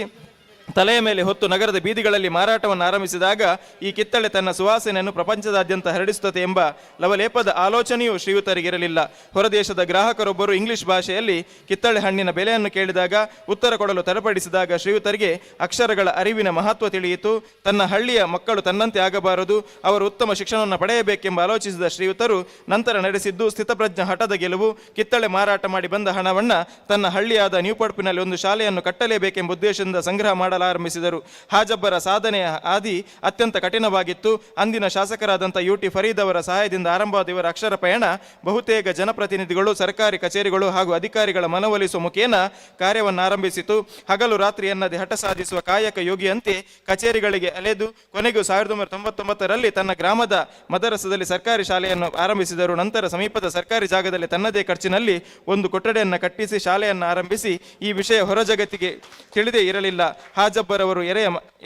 ತಲೆಯ ಮೇಲೆ ಹೊತ್ತು ನಗರದ ಬೀದಿಗಳಲ್ಲಿ ಮಾರಾಟವನ್ನು ಆರಂಭಿಸಿದಾಗ ಈ ಕಿತ್ತಳೆ ತನ್ನ ಸುವಾಸನೆಯನ್ನು ಪ್ರಪಂಚದಾದ್ಯಂತ ಹರಡಿಸುತ್ತದೆ ಎಂಬ ಲವಲೇಪದ ಆಲೋಚನೆಯೂ ಶ್ರೀಯುತರಿಗಿರಲಿಲ್ಲ. ಹೊರದೇಶದ ಗ್ರಾಹಕರೊಬ್ಬರು ಇಂಗ್ಲಿಷ್ ಭಾಷೆಯಲ್ಲಿ ಕಿತ್ತಳೆ ಹಣ್ಣಿನ ಬೆಲೆಯನ್ನು ಕೇಳಿದಾಗ ಉತ್ತರ ಕೊಡಲು ತಡಪಡಿಸಿದಾಗ ಶ್ರೀಯುತರಿಗೆ ಅಕ್ಷರಗಳ ಅರಿವಿನ ಮಹತ್ವ ತಿಳಿಯಿತು. ತನ್ನ ಹಳ್ಳಿಯ ಮಕ್ಕಳು ತನ್ನಂತೆ ಆಗಬಾರದು, ಅವರು ಉತ್ತಮ ಶಿಕ್ಷಣವನ್ನು ಪಡೆಯಬೇಕೆಂಬ ಆಲೋಚಿಸಿದ ಶ್ರೀಯುತರು ನಂತರ ನಡೆಸಿದ್ದು ಸ್ಥಿತಪ್ರಜ್ಞ ಹಠದ ಗೆಲುವು. ಕಿತ್ತಳೆ ಮಾರಾಟ ಮಾಡಿ ಬಂದ ಹಣವನ್ನು ತನ್ನ ಹಳ್ಳಿಯಾದ ನ್ಯೂಪಡ್ಪಿನಲ್ಲಿ ಒಂದು ಶಾಲೆಯನ್ನು ಕಟ್ಟಲೇಬೇಕೆಂಬ ಉದ್ದೇಶದಿಂದ ಸಂಗ್ರಹ ಮಾಡಲಾರಂಭಿಸಿದರು. ಹಾಜಬ್ಬರ ಸಾಧನೆಯ ಹಾದಿ ಅತ್ಯಂತ ಕಠಿಣವಾಗಿತ್ತು. ಅಂದಿನ ಶಾಸಕರಾದಂಥ ಯು ಟಿ ಫರೀದ್ ಅವರ ಸಹಾಯದಿಂದ ಆರಂಭವಾದ ಇವರ ಅಕ್ಷರ ಪಯಣ ಬಹುತೇಕ ಜನಪ್ರತಿನಿಧಿಗಳು, ಸರ್ಕಾರಿ ಕಚೇರಿಗಳು ಹಾಗೂ ಅಧಿಕಾರಿಗಳ ಮನವೊಲಿಸುವ ಮುಖೇನ ಕಾರ್ಯವನ್ನು ಆರಂಭಿಸಿತು. ಹಗಲು ರಾತ್ರಿ ಎನ್ನದೆ ಹಠ ಸಾಧಿಸುವ ಕಾಯಕ ಯೋಗಿಯಂತೆ ಕಚೇರಿಗಳಿಗೆ ಅಲೆದು ಕೊನೆಗೂ 1999ರಲ್ಲಿ ತನ್ನ ಗ್ರಾಮದ ಮದರಸದಲ್ಲಿ ಸರ್ಕಾರಿ ಶಾಲೆಯನ್ನು ಆರಂಭಿಸಿದರು. ನಂತರ ಸಮೀಪದ ಸರ್ಕಾರಿ ಜಾಗದಲ್ಲಿ ತನ್ನದೇ ಖರ್ಚಿನಲ್ಲಿ ಒಂದು ಕೊಠಡಿಯನ್ನು ಕಟ್ಟಿಸಿ ಶಾಲೆಯನ್ನು ಆರಂಭಿಸಿ ಈ ವಿಷಯ ಹೊರ ಜಗತ್ತಿಗೆ ತಿಳಿದೇ ಇರಲಿಲ್ಲ. ಹಾಜಬ್ಬರವರು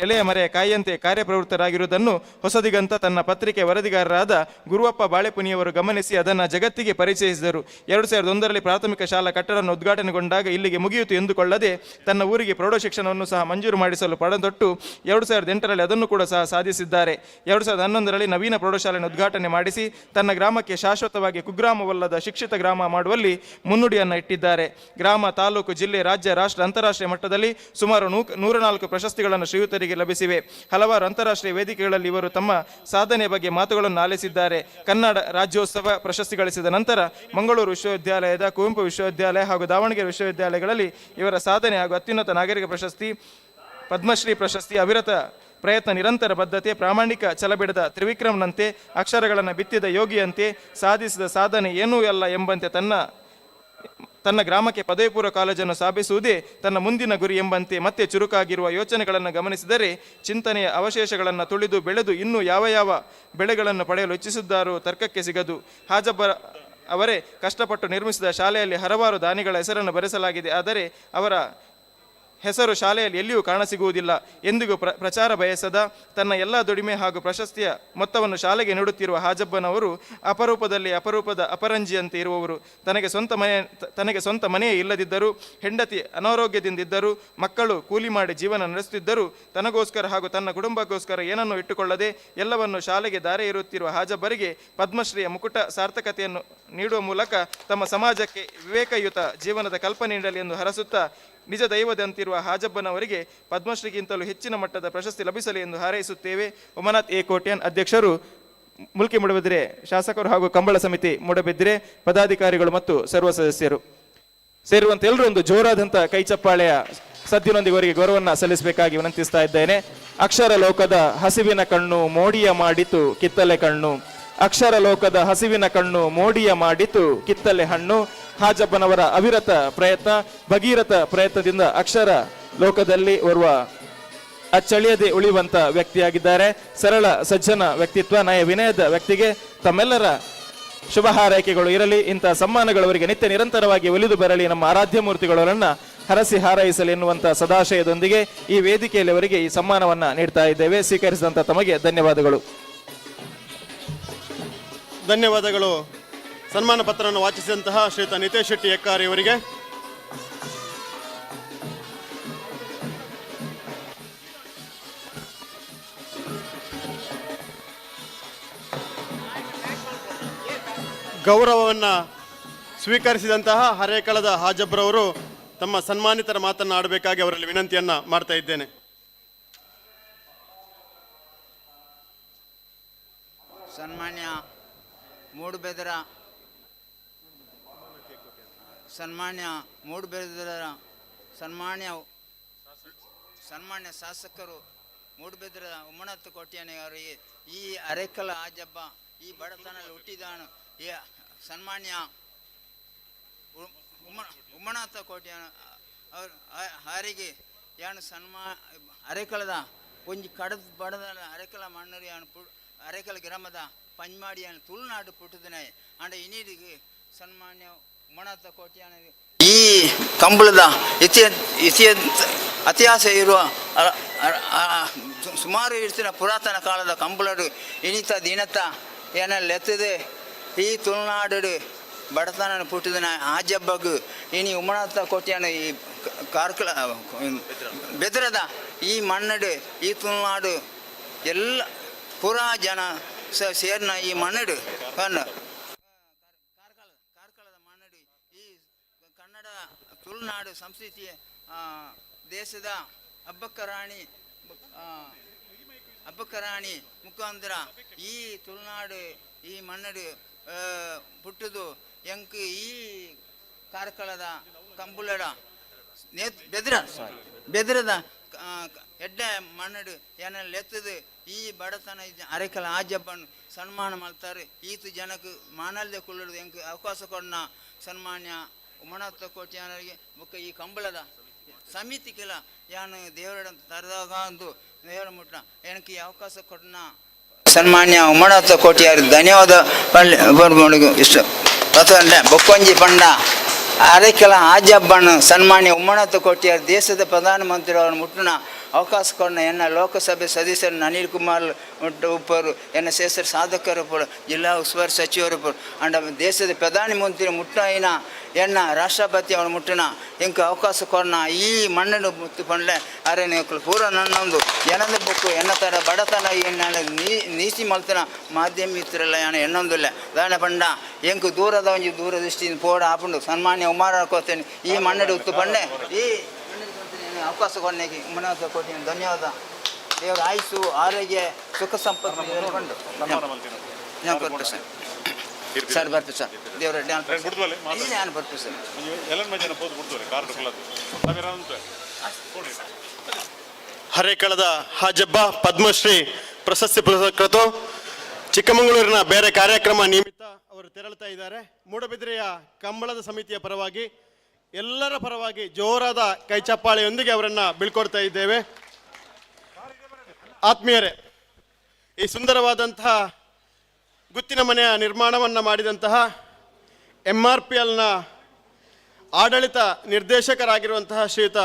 ಎಳೆಯ ಮರೆಯ ಕಾಯಿಯಂತೆ ಕಾರ್ಯಪ್ರವೃತ್ತರಾಗಿರುವುದನ್ನು ಹೊಸದಿಗಂತ ತನ್ನ ಪತ್ರಿಕೆ ವರದಿಗಾರರಾದ ಗುರುವಪ್ಪ ಬಾಳೆಪುನಿಯವರು ಗಮನಿಸಿ ಅದನ್ನು ಜಗತ್ತಿಗೆ ಪರಿಚಯಿಸಿದರು. 2001ರಲ್ಲಿ ಪ್ರಾಥಮಿಕ ಶಾಲಾ ಕಟ್ಟಡವನ್ನು ಉದ್ಘಾಟನೆಗೊಂಡಾಗ ಇಲ್ಲಿಗೆ ಮುಗಿಯಿತು ಎಂದುಕೊಳ್ಳದೆ ತನ್ನ ಊರಿಗೆ ಪ್ರೌಢಶಿಕ್ಷಣವನ್ನು ಸಹ ಮಂಜೂರು ಮಾಡಿಸಲು ಪಣತೊಟ್ಟು 2008ರಲ್ಲಿ ಅದನ್ನು ಕೂಡ ಸಹ ಸಾಧಿಸಿದ್ದಾರೆ. 2011ರಲ್ಲಿ ನವೀನ ಪ್ರೌಢಶಾಲೆಯನ್ನು ಉದ್ಘಾಟನೆ ಮಾಡಿಸಿ ತನ್ನ ಗ್ರಾಮಕ್ಕೆ ಶಾಶ್ವತವಾಗಿ ಕುಗ್ರಾಮವಲ್ಲದ ಶಿಕ್ಷಿತ ಗ್ರಾಮ ಮಾಡುವಲ್ಲಿ ಮುನ್ನುಡಿಯನ್ನು ಇಟ್ಟಿದ್ದಾರೆ. ಗ್ರಾಮ, ತಾಲೂಕು, ಜಿಲ್ಲೆ, ರಾಜ್ಯ, ರಾಷ್ಟ್ರ, ಅಂತಾರಾಷ್ಟ್ರೀಯ ಮಟ್ಟದಲ್ಲಿ ಸುಮಾರು 104 14 ಪ್ರಶಸ್ತಿಗಳನ್ನು ಶ್ರೀಯುತರಿಗೆ ಲಭಿಸಿವೆ. ಹಲವಾರು ಅಂತಾರಾಷ್ಟ್ರೀಯ ವೇದಿಕೆಗಳಲ್ಲಿ ಇವರು ತಮ್ಮ ಸಾಧನೆಯ ಬಗ್ಗೆ ಮಾತುಗಳನ್ನು ಆಲಿಸಿದ್ದಾರೆ. ಕನ್ನಡ ರಾಜ್ಯೋತ್ಸವ ಪ್ರಶಸ್ತಿ ಗಳಿಸಿದ ನಂತರ ಮಂಗಳೂರು ವಿಶ್ವವಿದ್ಯಾಲಯದ, ಕುವೆಂಪು ವಿಶ್ವವಿದ್ಯಾಲಯ ಹಾಗೂ ದಾವಣಗೆರೆ ವಿಶ್ವವಿದ್ಯಾಲಯಗಳಲ್ಲಿ ಇವರ ಸಾಧನೆ ಹಾಗೂ ಅತ್ಯುನ್ನತ ನಾಗರಿಕ ಪ್ರಶಸ್ತಿ, ಪದ್ಮಶ್ರೀ ಪ್ರಶಸ್ತಿ, ಅವಿರತ ಪ್ರಯತ್ನ, ನಿರಂತರ ಬದ್ಧತೆ, ಪ್ರಾಮಾಣಿಕ ಛಲಬಿಡದ ತ್ರಿವಿಕ್ರಮ್ನಂತೆ, ಅಕ್ಷರಗಳನ್ನು ಬಿತ್ತಿದ ಯೋಗಿಯಂತೆ, ಸಾಧಿಸಿದ ಸಾಧನೆ ಏನೂ ಅಲ್ಲ ಎಂಬಂತೆ ತನ್ನ ತನ್ನ ಗ್ರಾಮಕ್ಕೆ ಪದವಿ ಪೂರ್ವ ಕಾಲೇಜನ್ನು ಸ್ಥಾಪಿಸುವುದೇ ತನ್ನ ಮುಂದಿನ ಗುರಿ ಎಂಬಂತೆ ಮತ್ತೆ ಚುರುಕಾಗಿರುವ ಯೋಚನೆಗಳನ್ನು ಗಮನಿಸಿದರೆ ಚಿಂತನೆಯ ಅವಶೇಷಗಳನ್ನು ತುಳಿದು ಬೆಳೆದು ಇನ್ನೂ ಯಾವ ಯಾವ ಬೆಳೆಗಳನ್ನು ಪಡೆಯಲು ಇಚ್ಛಿಸಿದ್ದಾರೋ ತರ್ಕಕ್ಕೆ ಸಿಗದು. ಹಾಜಬ್ಬ ಅವರೇ ಕಷ್ಟಪಟ್ಟು ನಿರ್ಮಿಸಿದ ಶಾಲೆಯಲ್ಲಿ ಹಲವಾರು ದಾನಿಗಳ ಹೆಸರನ್ನು ಬರೆಸಲಾಗಿದೆ. ಆದರೆ ಅವರ ಹೆಸರು ಶಾಲೆಯಲ್ಲಿ ಎಲ್ಲಿಯೂ ಕಾಣಸಿಗುವುದಿಲ್ಲ. ಎಂದಿಗೂ ಪ್ರಚಾರ ಬಯಸದ ತನ್ನ ಎಲ್ಲ ದುಡಿಮೆ ಹಾಗೂ ಪ್ರಶಸ್ತಿಯ ಮೊತ್ತವನ್ನು ಶಾಲೆಗೆ ನೀಡುತ್ತಿರುವ ಹಾಜಬ್ಬನವರು ಅಪರೂಪದಲ್ಲಿ ಅಪರೂಪದ ಅಪರಂಜಿಯಂತೆ ಇರುವವರು. ತನಗೆ ಸ್ವಂತ ಮನೆಯೇ ಇಲ್ಲದಿದ್ದರೂ, ಹೆಂಡತಿ ಅನಾರೋಗ್ಯದಿಂದಿದ್ದರೂ, ಮಕ್ಕಳು ಕೂಲಿ ಮಾಡಿ ಜೀವನ ನಡೆಸುತ್ತಿದ್ದರೂ ತನಗೋಸ್ಕರ ಹಾಗೂ ತನ್ನ ಕುಟುಂಬಕ್ಕೋಸ್ಕರ ಏನನ್ನೂ ಇಟ್ಟುಕೊಳ್ಳದೆ ಎಲ್ಲವನ್ನು ಶಾಲೆಗೆ ದಾರೆ ಇರುತ್ತಿರುವ ಹಾಜಬ್ಬರಿಗೆ ಪದ್ಮಶ್ರೀಯ ಮುಕುಟ ಸಾರ್ಥಕತೆಯನ್ನು ನೀಡುವ ಮೂಲಕ ತಮ್ಮ ಸಮಾಜಕ್ಕೆ ವಿವೇಕಯುತ ಜೀವನದ ಕಲ್ಪನೆ ನೀಡಲಿ ಎಂದು ಹರಸುತ್ತಾ ನಿಜ ದೈವದಂತಿರುವ ಹಾಜಬ್ಬನವರಿಗೆ ಪದ್ಮಶ್ರೀಗಿಂತಲೂ ಹೆಚ್ಚಿನ ಮಟ್ಟದ ಪ್ರಶಸ್ತಿ ಲಭಿಸಲಿ ಎಂದು ಹಾರೈಸುತ್ತೇವೆ. ಉಮನಾಥ್ ಎ ಕೋಟ್ಯಾನ್, ಅಧ್ಯಕ್ಷರು, ಮುಲ್ಕಿ ಮೂಡಬಿದ್ರೆ ಶಾಸಕರು ಹಾಗೂ ಕಂಬಳ ಸಮಿತಿ ಮೂಡಬಿದ್ರೆ ಪದಾಧಿಕಾರಿಗಳು ಮತ್ತು ಸರ್ವ ಸದಸ್ಯರು ಸೇರುವಂತ ಎಲ್ಲರೂ ಒಂದು ಜೋರಾದಂತಹ ಕೈ ಚಪ್ಪಾಳೆಯ ಸದ್ದಿನೊಂದಿಗೆ ಅವರಿಗೆ ಗೌರವವನ್ನು ಸಲ್ಲಿಸಬೇಕಾಗಿ ವಿನಂತಿಸ್ತಾ ಇದ್ದೇನೆ. ಅಕ್ಷರ ಲೋಕದ ಹಸಿವಿನ ಕಣ್ಣು ಮೋಡಿಯ ಮಾಡಿತು ಕಿತ್ತಲೆ ಕಣ್ಣು, ಅಕ್ಷರ ಲೋಕದ ಹಸಿವಿನ ಕಣ್ಣು ಮೋಡಿಯ ಮಾಡಿತು ಕಿತ್ತಲೆ ಹಣ್ಣು. ಹಾಜಬ್ಬನವರ ಅವಿರತ ಪ್ರಯತ್ನ, ಭಗೀರಥ ಪ್ರಯತ್ನದಿಂದ ಅಕ್ಷರ ಲೋಕದಲ್ಲಿ ಓರ್ವ ಅಚ್ಚಳಿಯದೆ ಉಳಿಯುವಂತ ವ್ಯಕ್ತಿಯಾಗಿದ್ದಾರೆ. ಸರಳ ಸಜ್ಜನ ವ್ಯಕ್ತಿತ್ವ, ನಯ ವಿನಯದ ವ್ಯಕ್ತಿಗೆ ತಮ್ಮೆಲ್ಲರ ಶುಭ ಹಾರೈಕೆಗಳು ಇರಲಿ. ಇಂತಹ ಸಮ್ಮಾನಗಳು ಅವರಿಗೆ ನಿತ್ಯ ನಿರಂತರವಾಗಿ ಒಲಿದು ಬರಲಿ. ನಮ್ಮ ಆರಾಧ್ಯ ಮೂರ್ತಿಗಳನ್ನ ಹರಸಿ ಹಾರೈಸಲಿ ಎನ್ನುವಂತ ಸದಾಶಯದೊಂದಿಗೆ ಈ ವೇದಿಕೆಯಲ್ಲಿ ಅವರಿಗೆ ಈ ಸಮ್ಮಾನವನ್ನ ನೀಡ್ತಾ ಇದ್ದೇವೆ. ಸ್ವೀಕರಿಸಿದಂತ ತಮಗೆ ಧನ್ಯವಾದಗಳು. ಧನ್ಯವಾದಗಳು. ಸನ್ಮಾನ ಪತ್ರವನ್ನು ವಾಚಿಸಿದಂತಹ ಶ್ರೀಯುತ ನಿತೇಶ್ ಶೆಟ್ಟಿ ಎಕ್ಕಾರಿ ಅವರಿಗೆ. ಗೌರವವನ್ನು ಸ್ವೀಕರಿಸಿದಂತಹ ಹರೇಕಳದ ಹಾಜಬ್ರವರು ತಮ್ಮ ಸನ್ಮಾನಿತರ ಮಾತನ್ನು ಆಡಬೇಕಾಗಿ ಅವರಲ್ಲಿ ವಿನಂತಿಯನ್ನ ಮಾಡ್ತಾ ಇದ್ದೇನೆ. ಸನ್ಮಾನ್ಯ ಮೂಡುಬೆದರ ಸನ್ಮಾನ್ಯ ಮೂಡುಬೆದರ ಸನ್ಮಾನ್ಯ ಸನ್ಮಾನ್ಯ ಶಾಸಕರು ಮೂಡುಬೆದರ ಉಮ್ಮನತ್ತು ಕೋಟ್ಯಾನಿಯವರಿಗೆ ಈ ಅರೆಕಲ ಆಜಬ್ಬ ಈ ಬಡತನಲ್ಲಿ ಹುಟ್ಟಿದಾನು ಈ ಸನ್ಮಾನ್ಯ ಉಮ್ಮನಾಥ ಕೋಟ್ಯಾನ ಅವರು ಹಾರಿಗೆ ಯಾನು ಸನ್ಮಾ ಅರೆಕಲದ ಒಂಜಿ ಕಡದ ಬಡದ ಅರೆಕಲ ಮಣ್ಣರು ಯಾನು ಅರೆಕಲ ಗ್ರಾಮದ ಪಂಜ್ಮಾಡಿಯಾನು ತುಳುನಾಡು ಪುಟ್ಟುದನೆ ಅಂಡ ಇನೀರಿಗೆ ಸನ್ಮಾನ್ಯ ಉಮ್ಮನಾಥ ಕೋಟ್ಯಾನ ಈ ಕಂಬಳದ ಇತಿಹಾಸ ಇರುವ ಸುಮಾರು ಇರ್ತಿನ ಪುರಾತನ ಕಾಲದ ಕಂಬಳಡು ಇನಿತ ದಿನತ ಏನಲ್ಲಿ ಈ ತುಳುನಾಡು ಬಡತನ ಪುಟ್ಟಿದನ ಆಜಬ್ಬಗು ಇನಿ ಉಮ್ಮನಾಥ ಕೋಟ್ಯಾನ ಈ ಕಾರ್ಕಳ ಬೆದರದ ಈ ಮಣ್ಣಡು ಈ ತುಳುನಾಡು ಎಲ್ಲ ಪೂರಾ ಜನ ಸೇರ್ನ ಈ ಮಣ್ಣಡು ಕಣ್ಣು ಕಾರ್ಕಳದ ಮಣ್ಣಡು ಈ ಕನ್ನಡ ತುಳುನಾಡು ಸಂಸ್ಕೃತಿ ದೇಶದ ಹಬ್ಬಕ್ಕ ರಾಣಿ ಮುಖಾಂತರ ಈ ತುಳುನಾಡು ಈ ಮಣ್ಣಡು ಪುಟ್ಟುದು ಎಂಕ್ ಈ ಕಾರ್ಕಳದ ಕಂಬುಲಡ ಬೆದ್ರ ಸಾರಿ ಬೆದ್ರದ ಎಡ್ಡೆ ಮಣ್ಣಡು ಏನೆಲ್ಲ ಎತ್ತದು ಈ ಬಡತನ ಅರೆಕಲ ಆಜಬ್ಬನ್ನು ಸನ್ಮಾನ ಮಾಡ್ತಾರೆ. ಈತು ಜನಕ್ಕೆ ಮಾನಲ್ದೆ ಕುಳ್ಳದು ಎಂಕ್ ಅವಕಾಶ ಕೊಡ್ನ ಸನ್ಮಾನ್ಯ ಉಮನಾಥ ಕೋಟ್ಯಾನರಿಗೆ ಬೊಕ್ಕ ಈ ಕಂಬಳದ ಸಮಿತಿಗೆಲ್ಲ ಯಾನು ದೇವರ ತರದಾಗ ಅಂದು ದೇವರ ಮುಟ್ಟ ಏನಕ್ಕೆ ಈ ಅವಕಾಶ ಕೊಡ್ನ ಸನ್ಮಾನ್ಯ ಉಮನಾಥ ಕೋಟ್ಯಾರು ಧನ್ಯವಾದ ಇಷ್ಟ. ಬೊಕ್ಕೊಂಜಿ ಪಂಡ ಅರೆಕೆಲ ಆಜಬ್ಬಣ್ಣ ಸನ್ಮಾನ್ಯ ಉಮ್ಮನಾಥ ಕೋಟ್ಯಾರ್ ದೇಶದ ಪ್ರಧಾನಮಂತ್ರಿ ಅವರ ಮುಟ್ಟುನ ಅವಕಾಶ ಕೊಡ್ನ ಎನ್ನ ಲೋಕಸಭೆ ಸದಸ್ಯರು ಅನಿಲ್ ಕುಮಾರ್ ಉಪ್ಪರು ಎನ್ನ ಶೇಷರ್ ಸಾಧಕರು ಉಪ್ಪರು ಜಿಲ್ಲಾ ಉಸ್ತುವಾರಿ ಸಚಿವರು ಉಪ್ಪರು ಅಂಡ ದೇಶದ ಪ್ರಧಾನಮಂತ್ರಿ ಮುಟ್ಟಾಯಿನ ಎನ್ನ ರಾಷ್ಟ್ರಪತಿ ಅವನು ಮುಟ್ಟುನ ಎಂಕ್ ಅವಕಾಶ ಕೊಡ್ನ ಈ ಮಣ್ಣನ್ನು ಮುತ್ತು ಪಂಡ್ಲೆ ಅರೆ ನೀವು ಪೂರ ನನ್ನೊಂದು ಏನಂದ ಬುಕ್ಕು ಎನ್ನ ತರ ಬಡತನ ಎನ್ನ ನೀತಿ ಮಲ್ತನ ಮಾಧ್ಯಮ ಮಿತ್ರಲ್ಲ ಯಾನ ಎನ್ನೊಂದಿಲ್ಲ ದಾನ ಪಂಡ ಎಂಕ್ ದೂರದ ಒಂಜಿ ದೂರದೃಷ್ಟಿ ಪೋಡ ಆಪುಂಡು ಸನ್ಮಾನ್ಯ ಉಮಾರ ಕೋತೇನೆ ಈ ಮಣ್ಣಡು ಉತ್ತು ಪಂಡೆ ಈ ಅವಕಾಶ ಕೊಡಲಿಕ್ಕೆ ಉಮನಾಥ ಕೋಟ್ಯಾನ್ ಧನ್ಯವಾದ. ದೇವರ ಆಯುಸ್ಸು, ಆರೋಗ್ಯ, ಸುಖ ಸಂಪತ್ತು ಹೇಳ್ಕೊಂಡು ನಾನು ಬರ್ಪೆ ಸರ್. ಸರ್ ಬರ್ಪೆ ಸರ್, ದೇವರ ನಾನು ಬರ್ಪೆ ಸರ್. ಹರೇಕಳದ ಹಾಜಬ್ಬ ಪದ್ಮಶ್ರೀ ಪ್ರಶಸ್ತಿ ಪುರಸ್ಕೃತರು ಚಿಕ್ಕಮಗಳೂರಿನ ಬೇರೆ ಕಾರ್ಯಕ್ರಮ ನಿಮಿತ್ತ ಅವರು ತೆರಳುತ್ತಾ ಇದ್ದಾರೆ. ಮೂಡಬಿದ್ರೆಯ ಕಂಬಳದ ಸಮಿತಿಯ ಪರವಾಗಿ, ಎಲ್ಲರ ಪರವಾಗಿ ಜೋರಾದ ಕೈಚಪ್ಪಾಳೆಯೊಂದಿಗೆ ಅವರನ್ನ ಬೀಳ್ಕೊಡ್ತಾ ಇದ್ದೇವೆ. ಆತ್ಮೀಯರೇ, ಈ ಸುಂದರವಾದಂತಹ ಗುತ್ತಿನ ಮನೆಯ ನಿರ್ಮಾಣವನ್ನು ಮಾಡಿದಂತಹ MRPLನ ಆಡಳಿತ ನಿರ್ದೇಶಕರಾಗಿರುವಂತಹ ಶ್ರೀಯುತ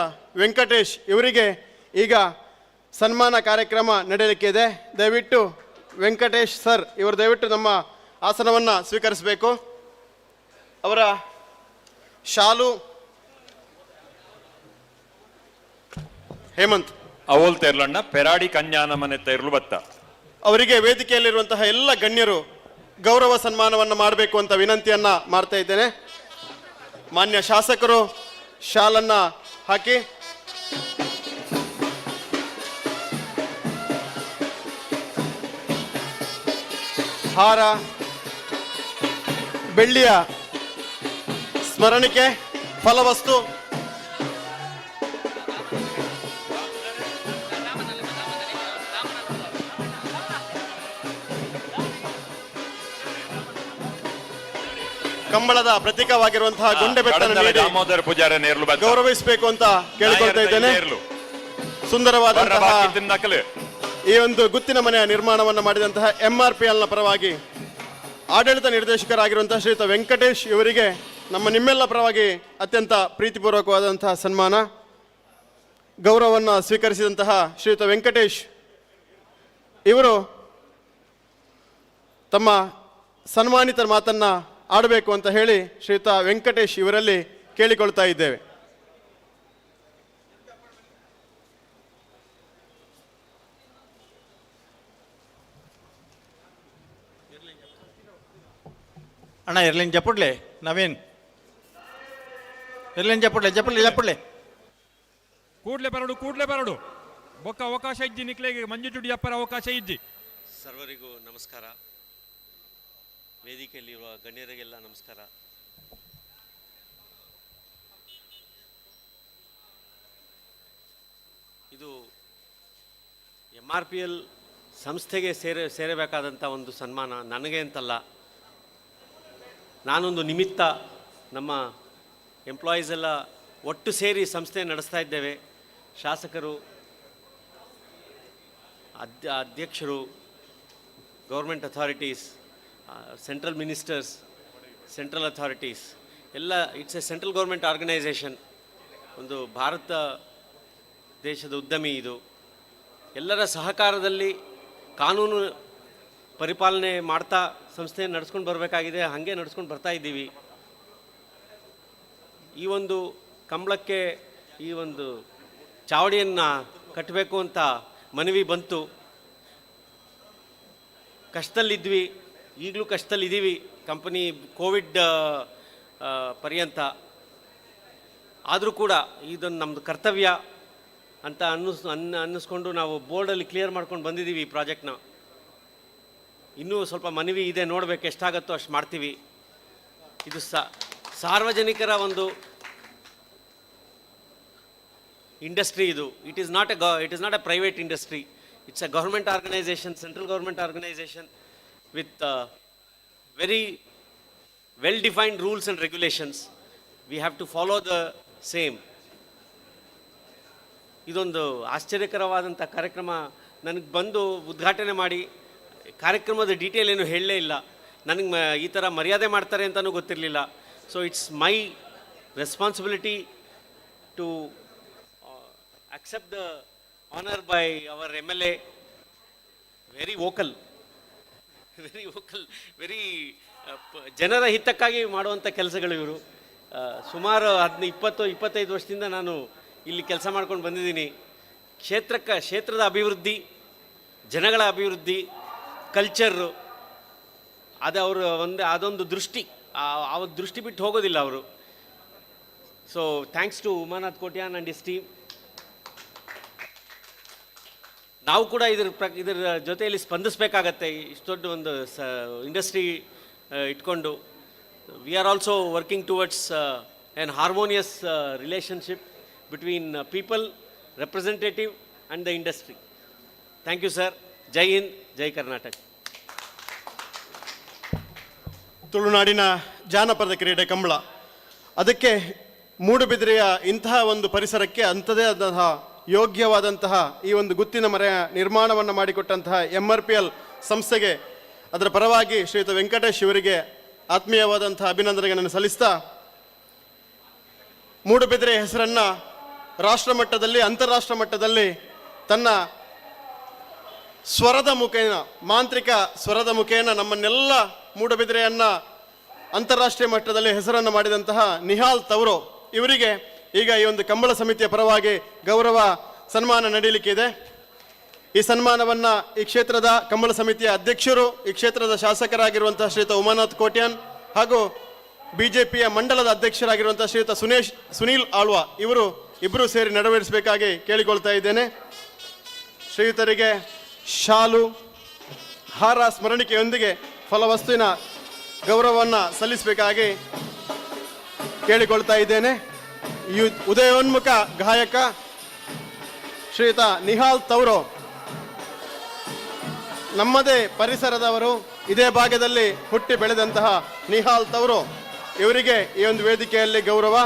ವೆಂಕಟೇಶ್ ಇವರಿಗೆ ಈಗ ಸನ್ಮಾನ ಕಾರ್ಯಕ್ರಮ ನಡೆಯಲಿಕ್ಕಿದೆ. ದಯವಿಟ್ಟು ವೆಂಕಟೇಶ್ ಸರ್ ಇವರು ದಯವಿಟ್ಟು ನಮ್ಮ ಆಸನವನ್ನು ಸ್ವೀಕರಿಸಬೇಕು. ಅವರ ಶಾಲು ಹೇಮಂತ್ ಅವೋಲ್ ತೇರ್ಲಣ್ಣ ಪೆರಾಡಿ ಕನ್ಯಾನ ಮನೆ ತೇರ್ಲು ಬತ್ತ. ಅವರಿಗೆ ವೇದಿಕೆಯಲ್ಲಿರುವಂತಹ ಎಲ್ಲ ಗಣ್ಯರು ಗೌರವ ಸನ್ಮಾನವನ್ನು ಮಾಡಬೇಕು ಅಂತ ವಿನಂತಿಯನ್ನ ಮಾಡ್ತಾ ಇದ್ದೇನೆ. ಮಾನ್ಯ ಶಾಸಕರು ಶಾಲನ್ನ ಹಾಕಿ ಹಾರ, ಬೆಳ್ಳಿಯ ಸ್ಮರಣಿಕೆ, ಫಲವಸ್ತು, ಕಂಬಳದ ಪ್ರತೀಕವಾಗಿರುವಂತಹ ಗುಂಡೆ ಬೆಟ್ಟನ್ನು ಕಡಂದಲೆ ನೀಡಿ ದಾಮೋದರ ಪೂಜಾರ ನೇರ್ಲು ಬತ್ತ. ಗೌರವಿಸಬೇಕು ಅಂತ ಕೇಳಿಕೊಳ್ತಾ ಇದ್ದೇನೆ. ನೇರ್ಲು. ಸುಂದರವಾದಂತಹ ನಕಲು ಈ ಒಂದು ಗುತ್ತಿನ ಮನೆಯ ನಿರ್ಮಾಣವನ್ನು ಮಾಡಿದಂತಹ MRPL ನ ಪರವಾಗಿ ಆಡಳಿತ ನಿರ್ದೇಶಕರಾಗಿರುವಂತಹ ಶ್ರೀಯುತ ವೆಂಕಟೇಶ್ ಇವರಿಗೆ ನಮ್ಮ ನಿಮ್ಮೆಲ್ಲ ಪರವಾಗಿ ಅತ್ಯಂತ ಪ್ರೀತಿಪೂರ್ವಕವಾದಂತಹ ಸನ್ಮಾನ ಗೌರವವನ್ನು ಸ್ವೀಕರಿಸಿದಂತಹ ಶ್ರೀಯುತ ವೆಂಕಟೇಶ್ ಇವರು ತಮ್ಮ ಸನ್ಮಾನಿತರ ಮಾತನ್ನ ಆಡಬೇಕು ಅಂತ ಹೇಳಿ ಶ್ರೀಯುತ ವೆಂಕಟೇಶ್ ಇವರಲ್ಲಿ ಕೇಳಿಕೊಳ್ತಾ ಇದ್ದೇವೆ. ಅಣ್ಣ ಎರ್ಲಿನ್ ಜಪುಡ್ಲೆ, ನವೀನ್ ಎರ್ಲಿನ್ ಜಪುಡ್ಲೆ, ಜಪುಡ್ಲೆ ಜಪುಡ್ಲೆ. ಕೂಡ್ಲೆ ಬರಡು, ಕೂಡ್ಲೆ ಬರಡು. ಬೊಕ್ಕ ಅವಕಾಶ ಇಜ್ಜಿ ನಿಕ್ಲೆಗೆ, ಮಂಜುಚುಡಿ ಅಪ್ಪರ ಅವಕಾಶ ಇಜ್ಜಿ. ಸರ್ವರಿಗೂ ನಮಸ್ಕಾರ. ವೇದಿಕೆಯಲ್ಲಿರುವ ಗಣ್ಯರಿಗೆಲ್ಲ ನಮಸ್ಕಾರ. ಇದು MRPL ಸಂಸ್ಥೆಗೆ ಸೇರಬೇಕಾದಂಥ ಒಂದು ಸನ್ಮಾನ, ನನಗೆ ಅಂತಲ್ಲ. ನಾನೊಂದು ನಿಮಿತ್ತ. ನಮ್ಮ ಎಂಪ್ಲಾಯೀಸ್ ಎಲ್ಲ ಒಟ್ಟು ಸೇರಿ ಸಂಸ್ಥೆ ನಡೆಸ್ತಾ ಇದ್ದೇವೆ. ಶಾಸಕರು, ಅಧ್ಯಕ್ಷರು, government authorities, central ministers, central authorities ಎಲ್ಲ. It's a central government organisation. ಒಂದು ಭಾರತ ದೇಶದ ಉದ್ಯಮಿ ಇದು. ಎಲ್ಲರ ಸಹಕಾರದಲ್ಲಿ ಕಾನೂನು ಪರಿಪಾಲನೆ ಮಾಡ್ತಾ ಸಂಸ್ಥೆಯನ್ನು ನಡ್ಸ್ಕೊಂಡು ಬರಬೇಕಾಗಿದೆ. ಹಾಗೆ ನಡ್ಸ್ಕೊಂಡು ಬರ್ತಾ ಇದ್ದೀವಿ. ಈ ಒಂದು ಕಂಬಳಕ್ಕೆ ಈ ಒಂದು ಚಾವಡಿಯನ್ನು ಕಟ್ಟಬೇಕು ಅಂತ ಮನವಿ ಬಂತು. ಕಷ್ಟದಲ್ಲಿದ್ವಿ, ಈಗಲೂ ಕಷ್ಟದಲ್ಲಿದ್ದೀವಿ. ಕಂಪನಿ ಕೋವಿಡ್ ಪರ್ಯಂತ ಆದರೂ ಕೂಡ ಇದೊಂದು ನಮ್ಮದು ಕರ್ತವ್ಯ ಅಂತ ಅನ್ನಿಸ್ಕೊಂಡು ನಾವು ಬೋರ್ಡಲ್ಲಿ ಕ್ಲಿಯರ್ ಮಾಡ್ಕೊಂಡು ಬಂದಿದ್ದೀವಿ ಈ ಪ್ರಾಜೆಕ್ಟ್ನ. ಇನ್ನೂ ಸ್ವಲ್ಪ ಮನವಿ ಇದೆ, ನೋಡಬೇಕು ಎಷ್ಟಾಗತ್ತೋ ಅಷ್ಟು ಮಾಡ್ತೀವಿ. ಇದು ಸಾರ್ವಜನಿಕರ ಒಂದು ಇಂಡಸ್ಟ್ರಿ ಇದು. It is not a private industry. It's a government organisation, central government organisation with very well defined rules and regulations. We have to follow the same. ಇದೊಂದು ಆಶ್ಚರ್ಯಕರವಾದಂಥ ಕಾರ್ಯಕ್ರಮ. ನನಗೆ ಬಂದು ಉದ್ಘಾಟನೆ ಮಾಡಿ ಕಾರ್ಯಕ್ರಮದ ಡೀಟೇಲ್ ಏನು ಹೇಳಲೇ ಇಲ್ಲ. ನನಗೆ ಈ ಥರ ಮರ್ಯಾದೆ ಮಾಡ್ತಾರೆ ಅಂತಲೂ ಗೊತ್ತಿರಲಿಲ್ಲ. So it's my responsibility to accept the honour by our MLA. Very vocal, very vocal, very ಜನರ ಹಿತಕ್ಕಾಗಿ ಮಾಡುವಂಥ ಕೆಲಸಗಳು ಇವರು. ಸುಮಾರು 20-25 ವರ್ಷದಿಂದ ನಾನು ಇಲ್ಲಿ ಕೆಲಸ ಮಾಡ್ಕೊಂಡು ಬಂದಿದ್ದೀನಿ. ಕ್ಷೇತ್ರದ ಅಭಿವೃದ್ಧಿ, ಜನಗಳ ಅಭಿವೃದ್ಧಿ, ಕಲ್ಚರು, ಅದು ಅವರು ಒಂದು ಅದೊಂದು ದೃಷ್ಟಿ, ಆ ದೃಷ್ಟಿ ಬಿಟ್ಟು ಹೋಗೋದಿಲ್ಲ ಅವರು. So thanks to Umanath Kotian and his team. ನಾವು ಕೂಡ ಇದರ ಜೊತೆಯಲ್ಲಿ ಸ್ಪಂದಿಸಬೇಕಾಗತ್ತೆ. ಇಷ್ಟು ದೊಡ್ಡ ಒಂದು ಇಂಡಸ್ಟ್ರಿ ಇಟ್ಕೊಂಡು we are also working towards an harmonious relationship between people, representative and the industry. Thank you sir. Jai Hind, Jai Karnataka. ತುಳುನಾಡಿನ ಜಾನಪದ ಕ್ರೀಡೆ ಕಂಬಳ. ಅದಕ್ಕೆ ಮೂಡುಬಿದಿರೆಯ ಇಂತಹ ಒಂದು ಪರಿಸರಕ್ಕೆ ಅಂಥದೇ ಆದಂತಹ ಯೋಗ್ಯವಾದಂತಹ ಈ ಒಂದು ಗುತ್ತಿನ ಮರೆಯ ನಿರ್ಮಾಣವನ್ನು ಮಾಡಿಕೊಟ್ಟಂತಹ MRPL ಸಂಸ್ಥೆಗೆ ಅದರ ಪರವಾಗಿ ಶ್ರೀಯುತ ವೆಂಕಟೇಶ್ ಇವರಿಗೆ ಆತ್ಮೀಯವಾದಂತಹ ಅಭಿನಂದನೆಗಳನ್ನು ಸಲ್ಲಿಸ್ತಾ, ಮೂಡುಬಿದಿರೆ ಹೆಸರನ್ನು ರಾಷ್ಟ್ರಮಟ್ಟದಲ್ಲಿ, ಅಂತಾರಾಷ್ಟ್ರ ಮಟ್ಟದಲ್ಲಿ ತನ್ನ ಸ್ವರದ ಮುಖೇನ, ಮಾಂತ್ರಿಕ ಸ್ವರದ ಮುಖೇನ ನಮ್ಮನ್ನೆಲ್ಲ ಮೂಡುಬಿದಿರೆಯನ್ನು ಅಂತಾರಾಷ್ಟ್ರೀಯ ಮಟ್ಟದಲ್ಲಿ ಹೆಸರನ್ನು ಮಾಡಿದಂತಹ ನಿಹಾಲ್ ತವರು ಇವರಿಗೆ ಈಗ ಈ ಒಂದು ಕಂಬಳ ಸಮಿತಿಯ ಪರವಾಗಿ ಗೌರವ ಸನ್ಮಾನ ನಡೆಯಲಿಕ್ಕಿದೆ. ಈ ಸನ್ಮಾನವನ್ನು ಈ ಕ್ಷೇತ್ರದ ಕಂಬಳ ಸಮಿತಿಯ ಅಧ್ಯಕ್ಷರು, ಈ ಕ್ಷೇತ್ರದ ಶಾಸಕರಾಗಿರುವಂತಹ ಶ್ರೀಯುತ ಉಮಾನಾಥ್ ಕೋಟ್ಯಾನ್ ಹಾಗೂ ಬಿಜೆಪಿಯ ಮಂಡಲದ ಅಧ್ಯಕ್ಷರಾಗಿರುವಂತಹ ಶ್ರೀಯುತ ಸುನೀಲ್ ಆಳ್ವಾ ಇವರು ಇಬ್ಬರು ಸೇರಿ ನೆರವೇರಿಸಬೇಕಾಗಿ ಕೇಳಿಕೊಳ್ತಾ ಇದ್ದೇನೆ. ಶ್ರೀಯುತರಿಗೆ ಶಾಲು, ಹಾರ, ಸ್ಮರಣಿಕೆಯೊಂದಿಗೆ ಫಲವಸ್ತುವಿನ ಗೌರವವನ್ನು ಸಲ್ಲಿಸಬೇಕಾಗಿ ಕೇಳಿಕೊಳ್ತಾ ಇದ್ದೇನೆ. ಈ ಉದಯೋನ್ಮುಖ ಗಾಯಕ ಶ್ರೀಯುತ ನಿಹಾಲ್ ತೌರೋ ನಮ್ಮದೇ ಪರಿಸರದವರು, ಇದೇ ಭಾಗದಲ್ಲಿ ಹುಟ್ಟಿ ಬೆಳೆದಂತಹ ನಿಹಾಲ್ ತೌರೋ ಇವರಿಗೆ ಈ ಒಂದು ವೇದಿಕೆಯಲ್ಲಿ ಗೌರವ.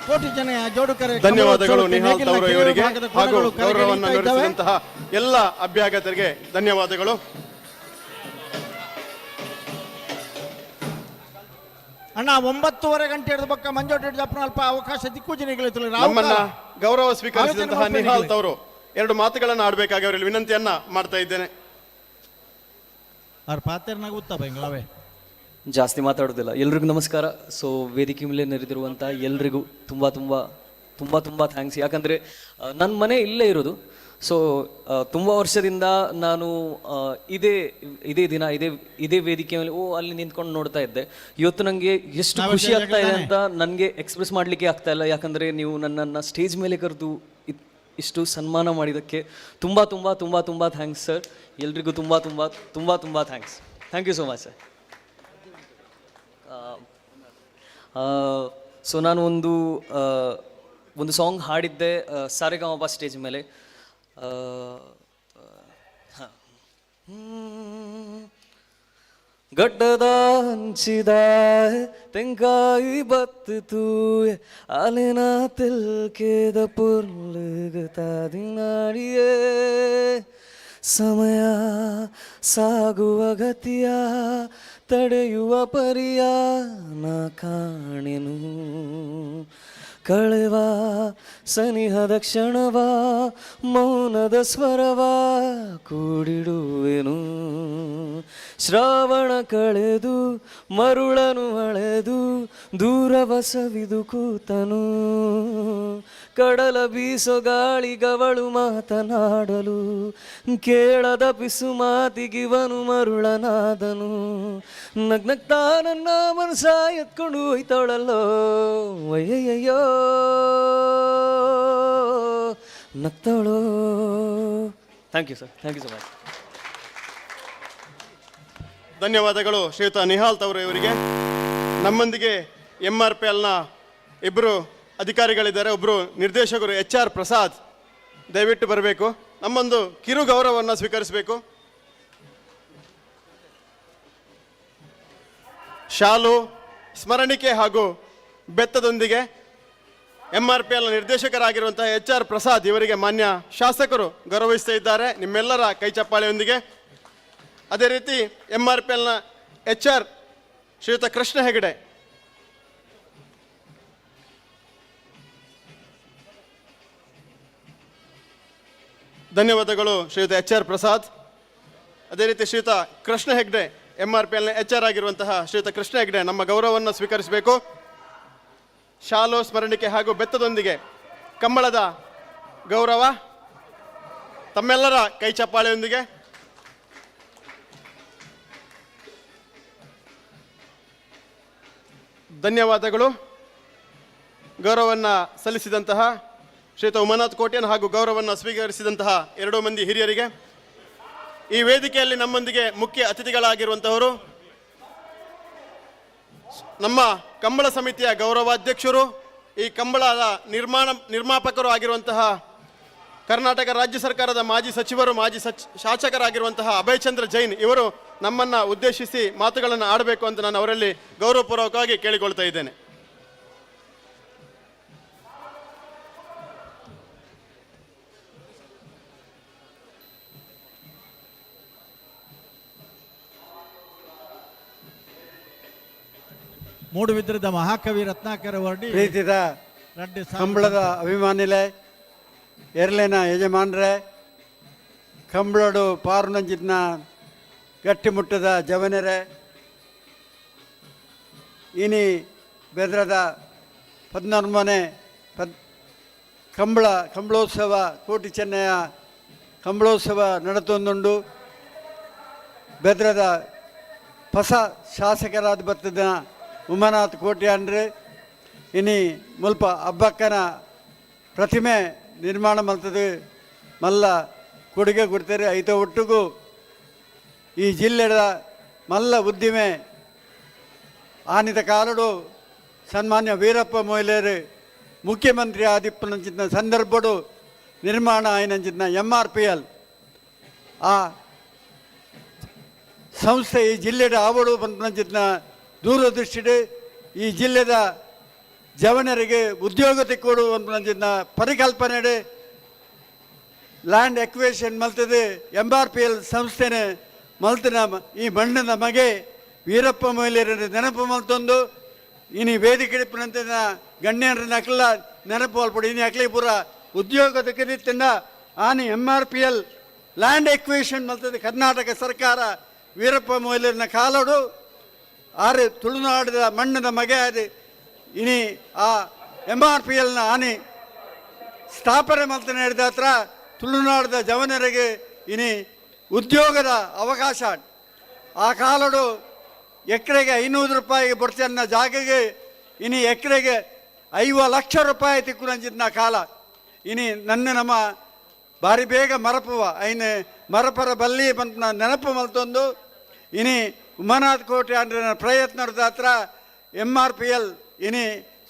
ಕೋಟಿ ಜನ ಜೋಡುಕರೆ ಧನ್ಯವಾದಗಳು ನಿಹಾಲ್ ತವರು ಇವರಿಗೆ ಹಾಗೂ ಗೌರವವನ್ನು ವಿವರಿಸಿದಂತಹ ಎಲ್ಲ ಅಭ್ಯಾಗತರಿಗೆ ಧನ್ಯವಾದಗಳು. ಅಣ್ಣ 9:30 ಗಂಟೆ ಹಿಡಿದ ಬಕ್ಕ ಮಂಜೋಟಿ ಜಪ್ಪನ ಅಲ್ಪ ಅವಕಾಶ ದಿಕ್ಕು ಜನಗಳಿಗೆ ನಮ್ಮನ್ನ ಗೌರವ ಸ್ವೀಕರಿಸಿದಂತಹ ನಿಹಾಲ್ ತವರು ಎರಡು ಮಾತುಗಳನ್ನು ಆಡಬೇಕಾಗಿ ಅವರಲ್ಲಿ ವಿನಂತಿಯನ್ನ ಮಾಡ್ತಾ ಇದ್ದೇನೆ. ಅವ್ರ ಪಾತ್ರನಾಗ ಉತ್ತ ಬೆಂಗಳವೇ ಜಾಸ್ತಿ ಮಾತಾಡೋದಿಲ್ಲ. ಎಲ್ರಿಗೂ ನಮಸ್ಕಾರ. ಸೊ ವೇದಿಕೆ ಮೇಲೆ ನೆರೆದಿರುವಂಥ ಎಲ್ರಿಗೂ ತುಂಬ ತುಂಬ ತುಂಬ ತುಂಬ thanks. ಯಾಕಂದರೆ ನನ್ನ ಮನೆ ಇಲ್ಲೇ ಇರೋದು. ಸೊ ತುಂಬ ವರ್ಷದಿಂದ ನಾನು ಇದೇ ಇದೇ ದಿನ ಇದೇ ಇದೇ ವೇದಿಕೆ ಮೇಲೆ ಅಲ್ಲಿ ನಿಂತ್ಕೊಂಡು ನೋಡ್ತಾ ಇದ್ದೆ. ಇವತ್ತು ನನಗೆ ಎಷ್ಟು ಖುಷಿ ಆಗ್ತಾ ಇದೆ ಅಂತ ನನಗೆ ಎಕ್ಸ್ಪ್ರೆಸ್ ಮಾಡಲಿಕ್ಕೆ ಆಗ್ತಾ ಇಲ್ಲ. ಯಾಕಂದರೆ ನೀವು ನನ್ನನ್ನು ಸ್ಟೇಜ್ ಮೇಲೆ ಕರೆದು ಇಷ್ಟು ಸನ್ಮಾನ ಮಾಡಿದ್ದಕ್ಕೆ ತುಂಬ ತುಂಬ ತುಂಬ ತುಂಬ thanks sir. ಎಲ್ರಿಗೂ ತುಂಬ ತುಂಬ ತುಂಬ ತುಂಬ thanks. Thank you so much sir. So ನಾನು ಒಂದು ಒಂದು ಸಾಂಗ್ ಹಾಡಿದ್ದೆ ಸಾರೆಗಮಪ ಸ್ಟೇಜ್ ಮೇಲೆ. ಗಡ್ಡದ ಹಂಚಿದ ತೆಂಕಾಯಿ ಬತ್ತು ಅಲಿನ ತಿಲ್ಕೆದ ಪುರ್ಲುಗತಾದಿನಾಡಿಯೇ ಸಮಯ ಸಾಗುವ ಗತಿಯ ತಡೆಯುವ ಪರಿಯ ನಾ ಕಾಣೆನು ಕಳೆವ ಸನಿಹದ ಕ್ಷಣವ ಮೌನದ ಸ್ವರವ ಕೂಡಿಡುವೆನು ಶ್ರಾವಣ ಕಳೆದು ಮರುಳನು ಅಳೆದು ದೂರವ ಸವಿದು ಕೂತನು ಕಡಲ ಬೀಸೋ ಗಾಳಿಗವಳು ಮಾತನಾಡಲು ಕೇಳದ ಪಿಸು ಮಾತಿಗಿವನು ಮರುಳನಾದನು ನಗ್ನಗ್ತಾ ನನ್ನ ಮನಸ ಎತ್ಕೊಂಡು ಹೋಯ್ತಾಳಲ್ಲೋ ಅಯ್ಯಯ್ಯೋ ನಗ್ತಾಳೋ. Thank you sir, thank you so much. ಧನ್ಯವಾದಗಳು ಶ್ರೀಯುತ ನಿಹಾಲ್ ತವರು ಇವರಿಗೆ. ನಮ್ಮೊಂದಿಗೆ MRPLನ ಇಬ್ಬರು ಅಧಿಕಾರಿಗಳಿದ್ದಾರೆ, ಒಬ್ಬರು ನಿರ್ದೇಶಕರು HR Prasad, ದಯವಿಟ್ಟು ಬರಬೇಕು, ನಮ್ಮೊಂದು ಕಿರು ಗೌರವವನ್ನು ಸ್ವೀಕರಿಸಬೇಕು. ಶಾಲು, ಸ್ಮರಣಿಕೆ ಹಾಗೂ ಬೆತ್ತದೊಂದಿಗೆ MRPL ನಿರ್ದೇಶಕರಾಗಿರುವಂತಹ HR Prasad ಇವರಿಗೆ ಮಾನ್ಯ ಶಾಸಕರು ಗೌರವಿಸ್ತಾ ಇದ್ದಾರೆ ನಿಮ್ಮೆಲ್ಲರ ಕೈಚಪ್ಪಾಳೆಯೊಂದಿಗೆ. ಅದೇ ರೀತಿ MRPLನ HR ಶ್ರೀಯುತ ಕೃಷ್ಣ ಹೆಗಡೆ, ಧನ್ಯವಾದಗಳು ಶ್ರೀಯುತ HR Prasad. ಅದೇ ರೀತಿ ಶ್ರೀಯುತ ಕೃಷ್ಣ ಹೆಗ್ಡೆ, MRPLನ HR ಆಗಿರುವಂತಹ ಶ್ರೀಯುತ ಕೃಷ್ಣ ಹೆಗ್ಡೆ ನಮ್ಮ ಗೌರವವನ್ನು ಸ್ವೀಕರಿಸಬೇಕು. ಶಾಲು, ಸ್ಮರಣಿಕೆ ಹಾಗೂ ಬೆತ್ತದೊಂದಿಗೆ. ಕಂಬಳದ ಗೌರವ ತಮ್ಮೆಲ್ಲರ ಕೈ ಚಪ್ಪಾಳೆಯೊಂದಿಗೆ. ಧನ್ಯವಾದಗಳು. ಗೌರವವನ್ನು ಸಲ್ಲಿಸಿದಂತಹ ಶ್ರೀಯುತ ಉಮಾನಾಥ್ ಕೋಟ್ಯಾನ್ ಹಾಗೂ ಗೌರವವನ್ನು ಸ್ವೀಕರಿಸಿದಂತಹ ಎರಡೂ ಮಂದಿ ಹಿರಿಯರಿಗೆ. ಈ ವೇದಿಕೆಯಲ್ಲಿ ನಮ್ಮೊಂದಿಗೆ ಮುಖ್ಯ ಅತಿಥಿಗಳಾಗಿರುವಂತಹವರು ನಮ್ಮ ಕಂಬಳ ಸಮಿತಿಯ ಗೌರವಾಧ್ಯಕ್ಷರು, ಈ ಕಂಬಳದ ನಿರ್ಮಾಪಕರು ಆಗಿರುವಂತಹ ಕರ್ನಾಟಕ ರಾಜ್ಯ ಸರ್ಕಾರದ ಮಾಜಿ ಸಚಿವರು, ಮಾಜಿ ಶಾಸಕರಾಗಿರುವಂತಹ ಅಭಯಚಂದ್ರ ಜೈನ್ ಇವರು ನಮ್ಮನ್ನು ಉದ್ದೇಶಿಸಿ ಮಾತುಗಳನ್ನು ಆಡಬೇಕು ಅಂತ ನಾನು ಅವರಲ್ಲಿ ಗೌರವಪೂರ್ವಕವಾಗಿ ಕೇಳಿಕೊಳ್ತಾ ಇದ್ದೇನೆ. ಮೂಡುಬಿದ್ರದ ಮಹಾಕವಿ ರತ್ನಾಕರ ವರ್ಡಿ ಪ್ರೀತಿದ ಕಂಬಳದ ಅಭಿಮಾನಿಲೆ, ಎರ್ಲೆನ ಯಜಮಾನ್ರೆ, ಕಂಬಳಡು ಪಾರುನಂಜಿತ್ನ ಗಟ್ಟಿಮುಟ್ಟದ ಜವನರೆ, ಇನಿ ಬೆದ್ರದ ಪದ್ನರ್ಮನೆ ಕಂಬಳೋತ್ಸವ ಕೋಟಿ ಚೆನ್ನಯ ಕಂಬಳೋತ್ಸವ ನಡತೊಂದುಂಡು. ಬೆದ್ರದ ಹೊಸ ಶಾಸಕರಾದ ಬತ್ತದ ಉಮಾನಾಥ್ ಕೋಟ್ಯಾನ್ರೆ ಇನಿ ಮುಲ್ಪ ಅಬ್ಬಕ್ಕನ ಪ್ರತಿಮೆ ನಿರ್ಮಾಣ ಮಲ್ತದೆ ಮಲ್ಲ ಕೊಡುಗೆ ಕೊಡ್ತಾರೆ. ಐತ ಒಟ್ಟಿಗೂ ಈ ಜಿಲ್ಲೆದ ಮಲ್ಲ ಉದ್ದಿಮೆ ಆನಿತ ಕಾಲಡು ಸನ್ಮಾನ್ಯ ವೀರಪ್ಪ ಮೊಯ್ಲೇರು ಮುಖ್ಯಮಂತ್ರಿ ಆದಿಪ್ಪನಂಚಿನ ಸಂದರ್ಭಡು ನಿರ್ಮಾಣ ಆಯ್ನಂಚಿನ MRPL ಆ ಸಂಸ್ಥೆ ಈ ಜಿಲ್ಲೆಡ ಆವಡು ಬಂತನಂಚಿನ ದೂರದೃಷ್ಟಿ ಈ ಜಿಲ್ಲೆದ ಜವನರಿಗೆ ಉದ್ಯೋಗ ತಿಕ್ಕೋಡು ಪನ್ಪುನಂಚಿನ ಪರಿಕಲ್ಪನೆ ಲ್ಯಾಂಡ್ ಎಕ್ವೇಷನ್ ಮಲ್ತದೆ MRPL ಸಂಸ್ಥೆನೆ ಮಲ್ತಿನ ಈ ಮಣ್ಣಿನ ಮಗೆ ವೀರಪ್ಪ ಮೊಯ್ಲಿಯರ ನೆನಪು ಮಲ್ತೊಂದು ಇನಿ ವೇದಿಕೆ ಇಪ್ಪುನಂಚಿನ ಗಣ್ಯರ ನಕಲ ನೆನಪು ಮಲ್ಪೊಡು. ಇನಿ ಅಕ್ಲೆ ಪೂರ ಉದ್ಯೋಗ ತಿಕ್ಕಿದಿತ್ತಿಂಡ ಆನಿ MRPL land equation ಮಲ್ತದೆ ಕರ್ನಾಟಕ ಸರ್ಕಾರ ವೀರಪ್ಪ ಮೊಯ್ಲಿಯರನ ಕಾಲಡು ಆರು ತುಳುನಾಡಿದ ಮಣ್ಣಿನ ಮಗೆ ಅದು ಇನಿ ಆ MRPLನ ಆನಿ ಸ್ಥಾಪನೆ ಮಲ್ತನೆ ಹಿಡಿದ ಹತ್ರ ತುಳುನಾಡಿದ ಜವನರಿಗೆ ಇನಿ ಉದ್ಯೋಗದ ಅವಕಾಶ. ಆ ಕಾಲಡು ಎಕರೆಗೆ 500 ರೂಪಾಯಿಗೆ ಬಡ್ತನ್ನ ಜಾಗೆಗೆ ಇನಿ ಎಕರೆಗೆ 50 ಲಕ್ಷ ರೂಪಾಯಿ ತಿಕ್ಕುನಂಚಿನ ಕಾಲ. ಇನಿ ನನ್ನ ನಮ್ಮ ಭಾರಿ ಬೇಗ ಮರಪುವ ಐನು ಮರಪರ ಬಲ್ಲಿ ಬಂತ ನೆನಪು ಮಲ್ತೊಂದು ಇನಿ ಉಮಾನಾಥ್ ಕೋಟೆ ಅಂದ್ರೆ ಪ್ರಯತ್ನ ಹತ್ರ MRPL ಇನಿ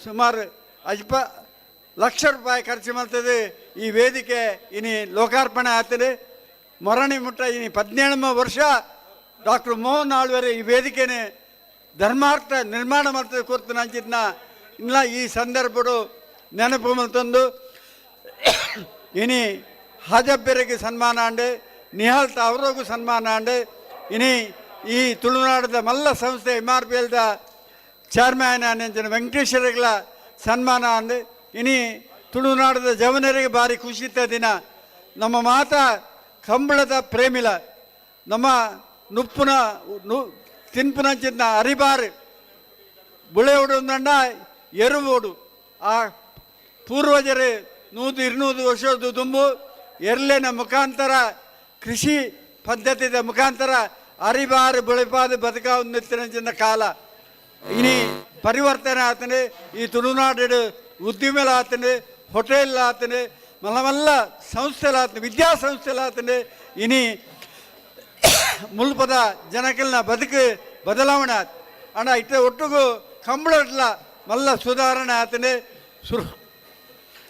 ಸುಮಾರು 50 ಲಕ್ಷ ರೂಪಾಯಿ ಖರ್ಚು ಮಾಡ್ತದೆ. ಈ ವೇದಿಕೆ ಇನಿ ಲೋಕಾರ್ಪಣೆ ಆಗ್ತದೆ. ಮೊರಣಿ ಮುಟ್ಟ ಇನಿ 17 ವರ್ಷ ಡಾಕ್ಟರ್ ಮೋಹನ್ ಆಳ್ವೆರೆ ಈ ವೇದಿಕೆನೆ ಧರ್ಮಾರ್ಥ ನಿರ್ಮಾಣ ಮಾಡ್ತದೆ ಕೊರ್ತು ನಂಚಿದ್ನ ಇಲ್ಲ ಈ ಸಂದರ್ಭಡು ನೆನಪು ಮಲ್ತೊಂದು ಇನಿ ಹಾಜಬ್ಬೆರೆಗೆ ಸನ್ಮಾನ ಆಂಡೆ, ನಿಹಾಲ್ ಅವರಿಗೂ ಸನ್ಮಾನ ಆಂಡೆ. ಇನಿ ಈ ತುಳುನಾಡದ ಮಲ್ಲ ಸಂಸ್ಥೆ MRPLದ ಚೇರ್ಮ್ಯಾನ್ ಆನಂಚಿನ ವೆಂಕಟೇಶ್ವರಗಳ ಸನ್ಮಾನ ಅಂದೆ. ಇನಿ ತುಳುನಾಡದ ಜವನರಿಗೆ ಭಾರಿ ಖುಷಿತ ದಿನ. ನಮ್ಮ ಮಾತಾ ಕಂಬಳದ ಪ್ರೇಮಿಲ ನಮ್ಮ ನುಪ್ಪುನ ತಿನ್ಪುನಂಚಿನ ಅರಿಬಾರು ಬುಳೆಯೋಡು ಅಂದಂಡ ಎರುಬೋಡು ಆ ಪೂರ್ವಜರು 100-200 ವರ್ಷದ ದುಂಬು ಎರ್ಲೆನ ಮುಖಾಂತರ ಕೃಷಿ ಪದ್ಧತಿಯ ಮುಖಾಂತರ ಅರಿಬಾರು ಬೆಳೆಪಾದ ಬದುಕಾವ ಕಾಲ. ಇನಿ ಪರಿವರ್ತನೆ ಆತನೆ. ಈ ತುಳುನಾಡು ಉದ್ದಿಮೆಲಾತನೆ, ಹೋಟೆಲ್ ಆತನೆ, ಮಲ್ಲ ಮಲ್ಲ ಸಂಸ್ಥೆಲಾತನೆ, ವಿದ್ಯಾಸಂಸ್ಥೆಲಾತನೆ. ಇನಿ ಮುಲ್ಪದ ಜನಕಲ್ನ ಬದುಕು ಬದಲಾವಣೆ ಆತ ಅಣ್ಣ ಇಟ್ಟ ಒಟ್ಟಿಗೂ ಕಂಬಳಟ್ಲ ಮಲ್ಲ ಸುಧಾರಣೆ ಆತನೆ.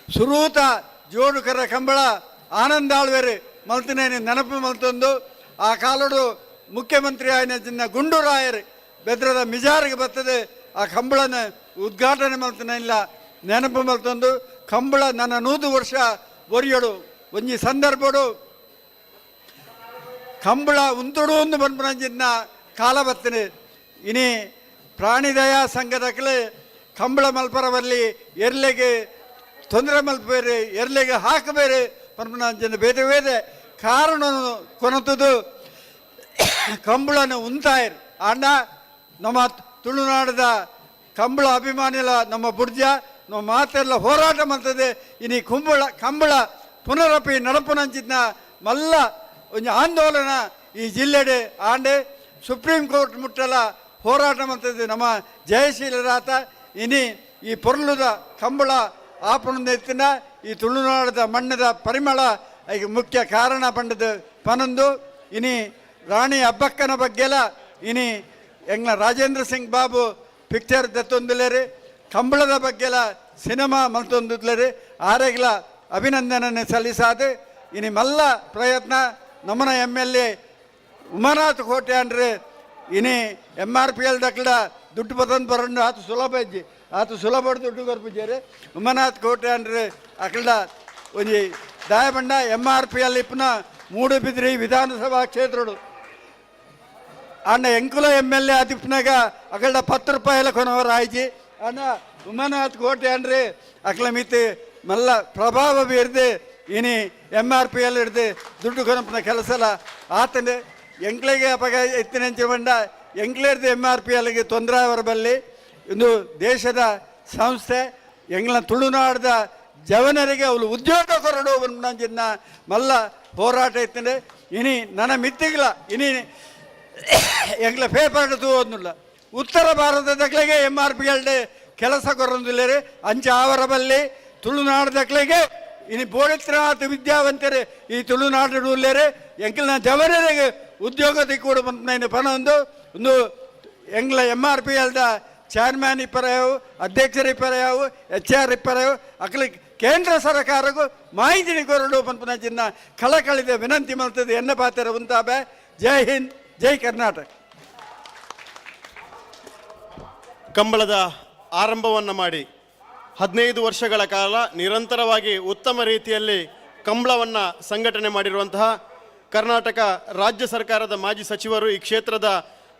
ಸುರೂತ ಜೋಡುಕರ ಕಂಬಳ ಆನಂದಾಳ್ವೇರು ಮಲ್ತನೇ ನೆನಪು ಮಲ್ತೊಂದು ಆ ಕಾಲಡು ಮುಖ್ಯಮಂತ್ರಿ ಆಯ್ನ ಗುಂಡೂರಾಯರು ಬೆದ್ರದ ಮಿಜಾರಿಗೆ ಬರ್ತದೆ ಆ ಕಂಬಳನ ಉದ್ಘಾಟನೆ ಮಲ್ತನ ಇಲ್ಲ ನೆನಪು ಮಲ್ತೊಂದು ಕಂಬಳ ನನ್ನ 100 ವರ್ಷ ಒರಿಯಡು ಒಂಜಿ ಸಂದರ್ಭಡು ಕಂಬಳ ಉಂತುಡು ಒಂದು ಬನ್ಪುನಂಚಿನ ಕಾಲ ಬರ್ತನೆ. ಇನಿ ಪ್ರಾಣಿದಯಾ ಸಂಘದಕ್ಲೆ ಕಂಬಳ ಮಲ್ಪರ ಬರ್ಲಿ ಎರ್ಲೆಗೆ ತೊಂದರೆ ಮಲ್ಪೇರು ಎರ್ಲೆಗೆ ಹಾಕಬೇರೆ ಪನ್ಪುನಂಚಿನ ಬೇರೆ ಬೇರೆ ಕಾರಣ ಕೊನತದು ಕಂಬಳನ ಉಂತಾಯರು. ಅಣ್ಣ ನಮ್ಮ ತುಳುನಾಡದ ಕಂಬಳ ಅಭಿಮಾನಿಲ ನಮ್ಮ ಬುರ್ಜ ನಾವು ಮಾತೆಲ್ಲ ಹೋರಾಟ ಮಾಡ್ತದೆ. ಇನಿ ಕುಂಬಳ ಕಂಬಳ ಪುನರಪಿ ನಡಪುನಂಚಿನ ಮಲ್ಲ ಒಂಜಿ ಆಂದೋಲನ ಈ ಜಿಲ್ಲೆಡೆ ಆಂಡೆ ಸುಪ್ರೀಂ ಕೋರ್ಟ್ ಮುಟ್ಟಲ ಹೋರಾಟ ಮಾಡ್ತದೆ ನಮ್ಮ ಜಯಶೀಲರಾತ. ಇನಿ ಈ ಪೊರ್ಲುದ ಕಂಬಳ ಆಪಣದ ಈ ತುಳುನಾಡದ ಮಣ್ಣದ ಪರಿಮಳ ಈಗ ಮುಖ್ಯ ಕಾರಣ ಪಂಡದ ಪನೊಂದು. ಇನಿ ರಾಣಿ ಅಬ್ಬಕ್ಕನ ಬಗ್ಗೆಲ ಇನಿ ಎಂಗ್ಲ ರಾಜೇಂದ್ರ ಸಿಂಗ್ ಬಾಬು ಪಿಕ್ಚರ್ ದತ್ತೊಂದುಲೇರಿ, ಕಂಬಳದ ಬಗ್ಗೆಲ ಸಿನಿಮಾ ಮಲ್ತೊಂದುಲೇರಿ. ಆರೆಗ್ಲ ಅಭಿನಂದನೆ ಸಲ್ಲಿಸಾದ ಇನಿ ಮಲ್ಲ ಪ್ರಯತ್ನ ನಮ್ಮನ MLA Umanath ಕೋಟ್ಯಾನ್ರಿ. ಇನಿ MRPL ದಕ್ಲ ದುಡ್ಡು ಬತ್ತಂದು ಬರಂಡು ಆತ ಸುಲಭ ಇಜ್ಜಿ, ಆತ ಸುಲಭ ದುಡ್ಡು ಕೊರ್ಪುಜೇರಿ. ಉಮಾನಾಥ್ ಕೋಟ್ಯಾನ್ರಿ ಅಕ್ಲ ಒಂಜಿ ದಾಯಬಂಡ MRPL ಇಪ್ಪನ ಮೂಡುಬಿದ್ರಿ ವಿಧಾನಸಭಾ ಕ್ಷೇತ್ರಡು ಅಣ್ಣ ಎಂಕುಲ MLA ಅದಿಪ್ಪನಾಗ ಅಕಲ್ಡ 10 ರೂಪಾಯಿಲ ಕೊನವರ ಆಯ್ಜಿ. ಅಣ್ಣ ಉಮಾನಾಥ್ ಕೋಟ್ಯಾನ್ರಿ ಅಕ್ಲ ಮಿತಿ ಮಲ್ಲ ಪ್ರಭಾವ ಬೀರ್ದು ಇನಿ MRPL ಹಿಡ್ದು ದುಡ್ಡು ಕೊನಪನ ಕೆಲಸಲ ಆತಂದೆ. ಎಂಕ್ಲೆಗೆ ಅಪಗ ಎತ್ತಿನಂಚೆ ಬಂಡ ಎಂಕ್ಲೇರ್ದು MRPLಗೆ ತೊಂದರೆ ಅವರ ಬಲ್ಲಿ. ಇಂದು ದೇಶದ ಸಂಸ್ಥೆ ಎಂಗ್ಲ ತುಳುನಾಡದ ಜವನರಿಗೆ ಅವಳು ಉದ್ಯೋಗ ಕೊರಡು ನಂಜಿನ ಮಲ್ಲ ಹೋರಾಟ ಇತ್ತಂದೆ. ಇನಿ ನನ್ನ ಮಿತ್ತಿಗ್ಲ ಇನಿ ಎಂಗ್ಲ ಪೇಪರ್ ತೂವೊಂದುಲ್ಲ ಉತ್ತರ ಭಾರತದಕ್ಲೆಗೆ MRPL ಕೆಲಸ ಕೊರೊಂದುಲ್ಲೆರ್ ಅಂಚ ಆವರ ಬಲ್ಲಿ ತುಳುನಾಡದಕ್ಲೆಗೆ ಇನಿ ಬೋಡಿತ್ರಾತ್ ವಿದ್ಯಾವಂತರು ಈ ತುಳುನಾಡು ಉಲ್ಲೆರ್ ಎಂಕಲ್ನ ಜವನರಿಗೆ ಉದ್ಯೋಗ ತಿಕ್ಕೋಡು ಪನ್ಪಿನ ಪನೊಂದು ಒಂದು ಎಂಗ್ಲ MRPL the chairman ಇಪ್ಪರಯಾವು, ಅಧ್ಯಕ್ಷರು ಇಪ್ಪರಯಾವು, HR ಇಪ್ಪರಯಾವು ಅಕ್ಲೆ ಕೇಂದ್ರ ಸರ್ಕಾರಕ್ಕೂ ಮಾಹಿತಿ ಕೊರಡು ಪನ್ಪಿನ ಚಿನ್ನ ಕಳಕಳಿದ ವಿನಂತಿ ಮಲ್ತದೆ. ಎನ್ನ ಪಾತ್ರ ಉಂತಾಬೆ. ಜೈ ಹಿಂದ್, ಜೈ ಕರ್ನಾಟಕ. ಕಂಬಳದ ಆರಂಭವನ್ನು ಮಾಡಿ 15 ವರ್ಷಗಳ ಕಾಲ ನಿರಂತರವಾಗಿ ಉತ್ತಮ ರೀತಿಯಲ್ಲಿ ಕಂಬಳವನ್ನು ಸಂಘಟನೆ ಮಾಡಿರುವಂತಹ ಕರ್ನಾಟಕ ರಾಜ್ಯ ಸರ್ಕಾರದ ಮಾಜಿ ಸಚಿವರು, ಈ ಕ್ಷೇತ್ರದ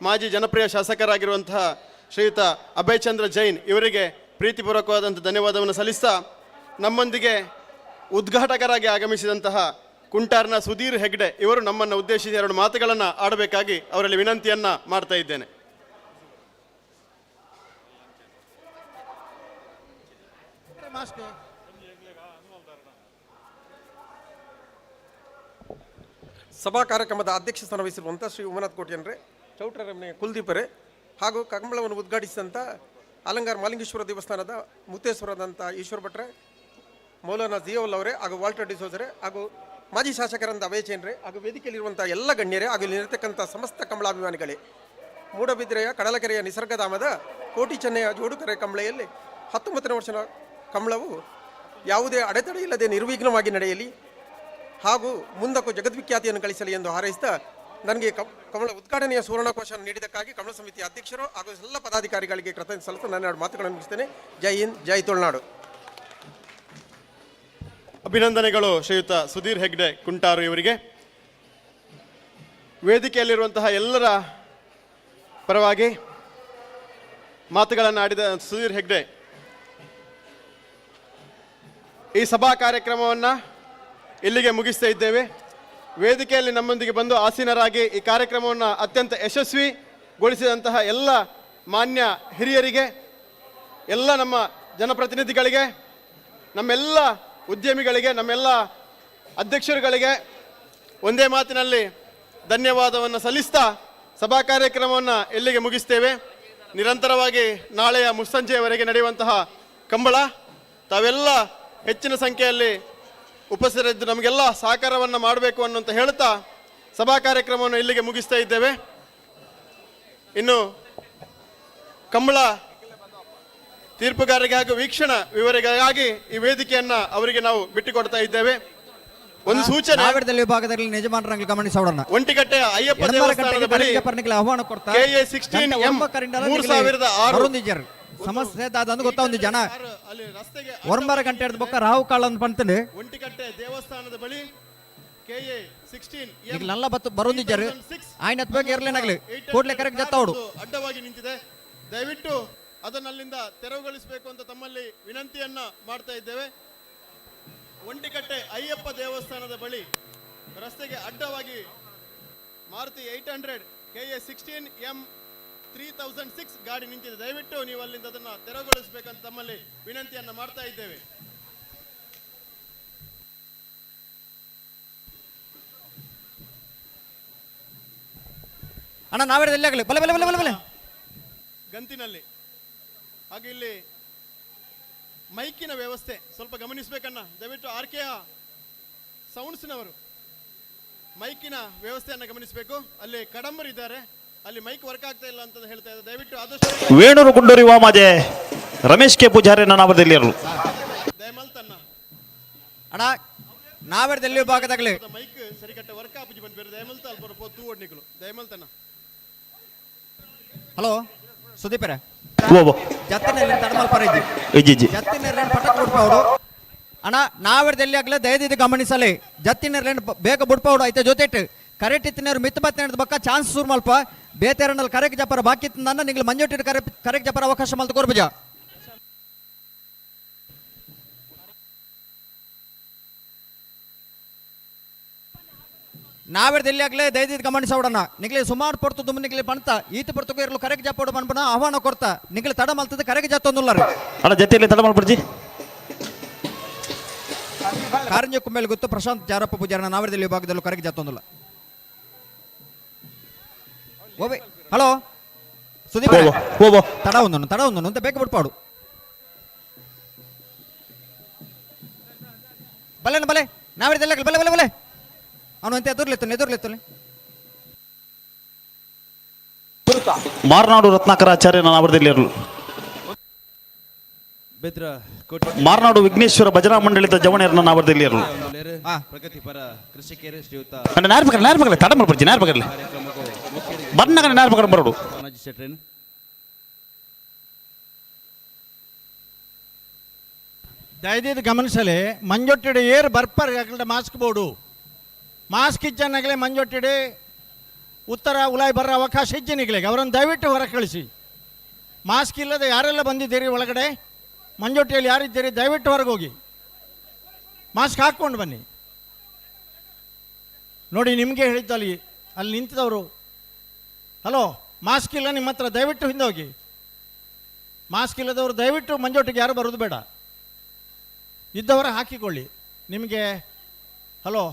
ಮಾಜಿ ಜನಪ್ರಿಯ ಶಾಸಕರಾಗಿರುವಂತಹ ಶ್ರೀಯುತ ಅಭಯಚಂದ್ರ ಜೈನ್ ಇವರಿಗೆ ಪ್ರೀತಿಪೂರ್ವಕವಾದಂಥ ಧನ್ಯವಾದವನ್ನು ಸಲ್ಲಿಸ್ತಾ, ನಮ್ಮೊಂದಿಗೆ ಉದ್ಘಾಟಕರಾಗಿ ಆಗಮಿಸಿದಂತಹ ಕುಂಟಾರ್ನ ಸುಧೀರ್ ಹೆಗ್ಡೆ ಇವರು ನಮ್ಮನ್ನು ಉದ್ದೇಶಿಸಿ 2 ಮಾತುಗಳನ್ನು ಆಡಬೇಕಾಗಿ ಅವರಲ್ಲಿ ವಿನಂತಿಯನ್ನು ಮಾಡ್ತಾ ಇದ್ದೇನೆ. ಸಭಾ ಕಾರ್ಯಕ್ರಮದ ಅಧ್ಯಕ್ಷ ಸ್ಥಾನ ವಹಿಸಿರುವಂಥ ಶ್ರೀ ಉಮಾನಾಥ್ ಕೋಟ್ಯನ್ರೇ, ಚೌಟ್ರರಮನೆ ಕುಲ್ದೀಪರೇ ಹಾಗೂ ಕಂಬಳವನ್ನು ಉದ್ಘಾಟಿಸಿದಂಥ ಅಲಂಗಾರ್ ಮಾಲಿಂಗೇಶ್ವರ ದೇವಸ್ಥಾನದ ಮುತ್ತೇಶ್ವರದಂಥ ಈಶ್ವರ ಭಟ್ರೆ, ಮೌಲಾನಾ ಜಿಯೋಲ್ ಅವರೇ ಹಾಗೂ ವಾಲ್ಟರ್ ಡಿಸೋಜರೇ ಹಾಗೂ ಮಾಜಿ ಶಾಸಕರಂತ ಅಭಯ ಜೈನ್ರೇ ಹಾಗೂ ವೇದಿಕೆಯಲ್ಲಿರುವಂಥ ಎಲ್ಲ ಗಣ್ಯರೇ ಹಾಗೂ ಇಲ್ಲಿರತಕ್ಕಂಥ ಸಮಸ್ತ ಕಂಬಳಾಭಿಮಾನಿಗಳೇ, ಮೂಡಬಿದ್ರೆಯ ಕಡಲಕೆರೆಯ ನಿಸರ್ಗಧಾಮದ ಕೋಟಿ ಚೆನ್ನಯ ಜೋಡುಕೆರೆ ಕಂಬಳೆಯಲ್ಲಿ 19ನೇ ವರ್ಷದ ಕಂಬಳವು ಯಾವುದೇ ಅಡೆತಡೆ ಇಲ್ಲದೆ ನಿರ್ವಿಘ್ನವಾಗಿ ನಡೆಯಲಿ ಹಾಗೂ ಮುಂದಕ್ಕೂ ಜಗದ್ವಿಖ್ಯಾತಿಯನ್ನು ಗಳಿಸಲಿ ಎಂದು ಹಾರೈಸ್ತಾ ನನಗೆ ಕಮಲ ಉದ್ಘಾಟನೆಯ ಸುವರ್ಣಕೋಶ ನೀಡಿದ್ದಕ್ಕಾಗಿ ಕಮಲ ಸಮಿತಿಯ ಅಧ್ಯಕ್ಷರು ಹಾಗೂ ಎಲ್ಲ ಪದಾಧಿಕಾರಿಗಳಿಗೆ ಕೃತಜ್ಞತೆ ಸಲ್ಲಿಸ್ತಾ ನನ್ನ 2 ಮಾತುಗಳನ್ನು ಮುಗಿಸ್ತೇನೆ. ಜೈ ಹಿಂದ್, ಜೈ ತುಳುನಾಡು. ಅಭಿನಂದನೆಗಳು ಶ್ರೀಯುತ ಸುಧೀರ್ ಹೆಗ್ಡೆ ಕುಂಟಾರು ಇವರಿಗೆ. ವೇದಿಕೆಯಲ್ಲಿರುವಂತಹ ಎಲ್ಲರ ಪರವಾಗಿ ಮಾತುಗಳನ್ನು ಆಡಿದ ಸುಧೀರ್ ಹೆಗ್ಡೆ ಈ ಸಭಾ ಕಾರ್ಯಕ್ರಮವನ್ನು ಇಲ್ಲಿಗೆ ಮುಗಿಸ್ತಾ ಇದ್ದೇವೆ. ವೇದಿಕೆಯಲ್ಲಿ ನಮ್ಮೊಂದಿಗೆ ಬಂದು ಆಸೀನರಾಗಿ ಈ ಕಾರ್ಯಕ್ರಮವನ್ನು ಅತ್ಯಂತ ಯಶಸ್ವಿಗೊಳಿಸಿದಂತಹ ಎಲ್ಲ ಮಾನ್ಯ ಹಿರಿಯರಿಗೆ, ಎಲ್ಲ ನಮ್ಮ ಜನಪ್ರತಿನಿಧಿಗಳಿಗೆ, ನಮ್ಮೆಲ್ಲ ಉದ್ಯಮಿಗಳಿಗೆ, ನಮ್ಮೆಲ್ಲ ಅಧ್ಯಕ್ಷರುಗಳಿಗೆ ಒಂದೇ ಮಾತಿನಲ್ಲಿ ಧನ್ಯವಾದವನ್ನು ಸಲ್ಲಿಸ್ತಾ ಸಭಾ ಕಾರ್ಯಕ್ರಮವನ್ನು ಇಲ್ಲಿಗೆ ಮುಗಿಸ್ತೇವೆ. ನಿರಂತರವಾಗಿ ನಾಳೆಯ ಮುಸ್ಸಂಜೆಯವರೆಗೆ ನಡೆಯುವಂತಹ ಕಂಬಳ ತಾವೆಲ್ಲ ಹೆಚ್ಚಿನ ಸಂಖ್ಯೆಯಲ್ಲಿ ಉಪಸ್ಥಿತರಿದ್ದು ನಮಗೆಲ್ಲ ಸಹಕಾರವನ್ನು ಮಾಡಬೇಕು ಅನ್ನುವಂತ ಹೇಳ್ತಾ ಸಭಾ ಕಾರ್ಯಕ್ರಮವನ್ನು ಇಲ್ಲಿಗೆ ಮುಗಿಸ್ತಾ ಇದ್ದೇವೆ. ಇನ್ನು ಕಂಬಳ ತೀರ್ಪುಗಾರರಿಗೆ ಹಾಗೂ ವೀಕ್ಷಣಾ ವಿವರಿಗಾಗಿ ಈ ವೇದಿಕೆಯನ್ನ ಅವರಿಗೆ ನಾವು ಬಿಟ್ಟುಕೊಡ್ತಾ ಇದ್ದೇವೆ. ಒಂದು ಸೂಚನೆ, ವಿಭಾಗದಲ್ಲಿ ಯಜಮಾನರಂಗ್ ಗಮನಿಸೋಣ. ಒಂಟಿಕಟ್ಟೆ ಅಯ್ಯಪ್ಪ ದೇವಸ್ಥಾನದ ಬಳಿ ಆಹ್ವಾನ ಕೊಡ್ತಾ KA 16 M 3006 ಸಮಸ್ಯೆ ದಾದಂದು ಗೊತ್ತಾ ಒಂದು ಜನ 9 ಗಂಟೆ ಹಿಡಿದ ಬೊಕ್ಕ ರಾಹು ಕಾಳ ಅಂತ ಪಂತಂಡು ಒಂಟಿಕಟ್ಟೆ ದೇವಸ್ಥಾನದ ಬಳಿ KA 16 ಈಗ ನಲ್ಲ ಬತ್ತು ಬರೋದಿದ್ದಾರೆ ಆಯ್ನ ಬಗ್ಗೆ ಇರ್ಲೇನಾಗ್ಲಿ ಕೂಡ್ಲೆ ಕರೆಕ್ಟ್ ಜತ್ತವಡು ಅಡ್ಡವಾಗಿ ನಿಂತಿದೆ. ದಯವಿಟ್ಟು ಅದನ್ನು ಅಲ್ಲಿಂದ ತೆರವುಗೊಳಿಸಬೇಕು ಅಂತ ತಮ್ಮಲ್ಲಿ ವಿನಂತಿಯನ್ನ ಮಾಡ್ತಾ ಇದ್ದೇವೆ. ಒಂಟಿಕಟ್ಟೆ ಅಯ್ಯಪ್ಪ ದೇವಸ್ಥಾನದ ಬಳಿ ರಸ್ತೆಗೆ ಅಡ್ಡವಾಗಿ ಮಾರುತಿ 800 KA 16 M 3006 ಗಾಡಿ ನಿಂತಿದೆ. ದಯವಿಟ್ಟು ನೀವು ಅಲ್ಲಿಂದ ಅದನ್ನು ತೆರವುಗೊಳಿಸಬೇಕಂತ ತಮ್ಮಲ್ಲಿ ವಿನಂತಿಯನ್ನು ಮಾಡ್ತಾ ಇದ್ದೇವೆ. ಅಣ್ಣ ನಾವೇಳಿ ಎಲ್ಲಿ ಆಗಲಿ, ಬಲೆ ಬಲೆ ಬಲೆ ಬಲೆ ಬಲೆ ಗಂತಿನಲ್ಲಿ. ಹಾಗೆ ಇಲ್ಲಿ ಮೈಕಿನ ವ್ಯವಸ್ಥೆ ಸ್ವಲ್ಪ ಗಮನಿಸಬೇಕಣ್ಣ ದಯವಿಟ್ಟು. ಆರ್ ಕೆ ಸೌಂಡ್ಸ್ನವರು ಮೈಕಿನ ವ್ಯವಸ್ಥೆಯನ್ನು ಗಮನಿಸಬೇಕು. ಅಲ್ಲಿ ಕಡಂಬರಿದ್ದಾರೆ, ಅಲ್ಲಿ ಮೈಕ್ ವರ್ಕ್ ಆಗ್ತಾ ಇಲ್ಲ ಅಂತ ಹೇಳ್ತಾ ಇದ್ದಾರೆ. ದಯವಿಟ್ಟು ಆದಷ್ಟು ವೇಣೂರು ಗುಂಡೂರಿ ವಾಮಾಜೆ ರಮೇಶ್ ಕೆ ಪೂಜಾರಿ ನಾವರದಲ್ಲಿರಲು. ದಯಮಲ್ತನ್ನ ಅಣ್ಣ ನಾವೇಳಿ ವಿಭಾಗದಾಗಲಿ ಮೈಕ್ ಸರಿಕಟ್ಟ ವರ್ಕ್ ಆಪುಜಿ ಬಂದ್ಬೇರು. ದಯಮಲ್ತ ಅಲ್ಪ ತೂ ಓಡ್ನಿಕಲು ದಯಮಲ್ತನ್ನ. ಹಲೋ ಸುದೀಪರೇ, ಓ ಜತ್ತಿನಲ್ಲಿ ತಡಮಲ್ ಪರ ಇಜ್ಜಿ. ಇಜ್ಜಿ. ಜತ್ತಿನಲ್ಲಿ ಪಟಕ್ ಬಿಡ್ಪಾವ್ಡು ಅಣ್ಣ. ನಾವೇಳಿ ಆಗಲೇ ದಯದಿದ್ದು ಗಮನಿಸಲಿ, ಜತ್ತಿನಲ್ಲಿ ಬೇಗ ಬಿಡ್ಪಾವ್ಡು ಐತೆ. ಜೊತೆ ಕರೆಕ್ಟ್ ಇತ್ತಿನವ್ರು ಮಿತ್ ಬತ್ತಿನ ಬಕ್ಕ ಚಾನ್ಸ್ ಶುರು ಮಲ್ಪ ಬೇತೆರನಲ್ಲಿ ಕರೆಕ್ ಜಪರ ಬಾಕಿ ನನ್ನ ನಿಂಗೆ ಮಂಜೊಟ್ಟಿನ ಕರೆ ಕರೆಕ್ ಜಪರ ಅವಕಾಶ ಮಲ್ತು ಕೊರ್ಬುಜ. ನಾವೇಳಿ ಎಲ್ಲಿ ಆಗಲೇ ದಯದಿದ್ದು ಗಮನಿಸೋಡಣ. ನಿಗ್ಲಿ ಸುಮಾರು ಪೊರ್ತು ದುಮ್ಮ ನಿಗ್ಲಿ ಪಣ್ತ ಈತ ಪೊರ್ತುಗು ಇರಲು ಕರೆಕ್ ಜಪೋಡು ಪನ್ಪನ ಆಹ್ವಾನ ಕೊರ್ತ ನಿಗ್ಲಿ ತಡ ಮಲ್ತದ ಕರೆಕ್ ಜತ್ತೊಂದುಲ್ಲರು. ಅಣ್ಣ ಜೊತೆಯಲ್ಲಿ ತಡ ಮಾಡ್ಬಿಡ್ಜಿ. ಕಾರಂಜಿ ಕುಮ್ಮೇಲ್ ಗೊತ್ತು ಪ್ರಶಾಂತ್ ಜಾರಪ್ಪ ಪೂಜಾರನ ನಾವರದಲ್ಲಿ ವಿಭಾಗದಲ್ಲೂ ಕರೆಕ್ ಜತ್ತೊಂದುಲ್ಲ. ಓಬೆ ಹಲೋ ಸುದೀಪ್, ತಡ ಒಂದನ್ನು ತಡ ಒಂದನ್ನು ಅಂತ ಬೇಕ ಬಿಡ್ಪಾಡು. ಬಲ್ಲೆನ ಬಲೆ ನಾವರದಲ್ಲಿ ಬಲೆ ಬಲೆ ಬಲೆ ಅವನು ಅಂತ ಎದುರ್ಲಿತ್ತು ಎದುರ್ಲಿತ್ತು. ಮಾರ್ನಾಡು ರತ್ನಾಕರಾಚಾರ್ಯ ನಾವರದಲ್ಲಿರಲು. ಬೆದ್ರ ಮಾರ್ನಾಡು ವಿಘ್ನೇಶ್ವರ ಭಜನಾ ಮಂಡಳಿದ ಜವಣೆಯರನ್ನ ನಾವರದಲ್ಲಿರಲು. ಪ್ರಗತಿಪರ ಕೃಷಿಕರು ಶ್ರೀಯುತ ನೇರ ಪಕ್ಕ ನೇರ ಪಕ್ಕಲೆ ತಡ ಮಾಡ್ಬಿಡ್ಜಿ ನೇರ ಪಕ್ಕಲೆ ಬನ್ನಗನ ನೇರ ಪಕ್ಕ ಬರೋಡು. ಮನೋಜ್ ಶೆಟ್ರೇನ್. ದಯದಿದ್ದು ಗಮನಿಸಲಿ, ಮಂಜೊಟ್ಟಿಡೆ ಏರ್ ಬರ್ಪರ್ ಯಾಕಂದ್ರೆ ಮಾಸ್ಕ್ ಬೋರ್ಡು ಮಾಸ್ಕ್ ಇಜ್ಜನ್ನಾಗಲೇ ಮಂಜೊಟ್ಟಿಡೆ ಉತ್ತರ ಉಲಾಯ್ ಬರೋ ಅವಕಾಶ ಇಜ್ಜನಿಗಳಿಗೆ ಅವರನ್ನು ದಯವಿಟ್ಟು ಹೊರ ಕಳಿಸಿ. ಮಾಸ್ಕ್ ಇಲ್ಲದೆ ಯಾರೆಲ್ಲ ಬಂದಿದ್ದೀರಿ ಒಳಗಡೆ ಮಂಜೊಟ್ಟಿಯಲ್ಲಿ ಯಾರಿದ್ದೀರಿ ದಯವಿಟ್ಟು ಹೊರಗೆ ಹೋಗಿ ಮಾಸ್ಕ್ ಹಾಕ್ಕೊಂಡು ಬನ್ನಿ. ನೋಡಿ ನಿಮಗೆ ಹೇಳಿದ್ದು ಅಲ್ಲಿ ಅಲ್ಲಿ ನಿಂತಿದವರು, ಹಲೋ ಮಾಸ್ಕ್ ಇಲ್ಲ ನಿಮ್ಮ ಹತ್ರ ದಯವಿಟ್ಟು ಹಿಂದೆ ಹೋಗಿ. ಮಾಸ್ಕ್ ಇಲ್ಲದವರು ದಯವಿಟ್ಟು ಮಂಜೊಟ್ಟಿಗೆ ಯಾರು ಬರೋದು ಬೇಡ, ಇದ್ದವರ ಹಾಕಿಕೊಳ್ಳಿ. ನಿಮಗೆ ಹಲೋ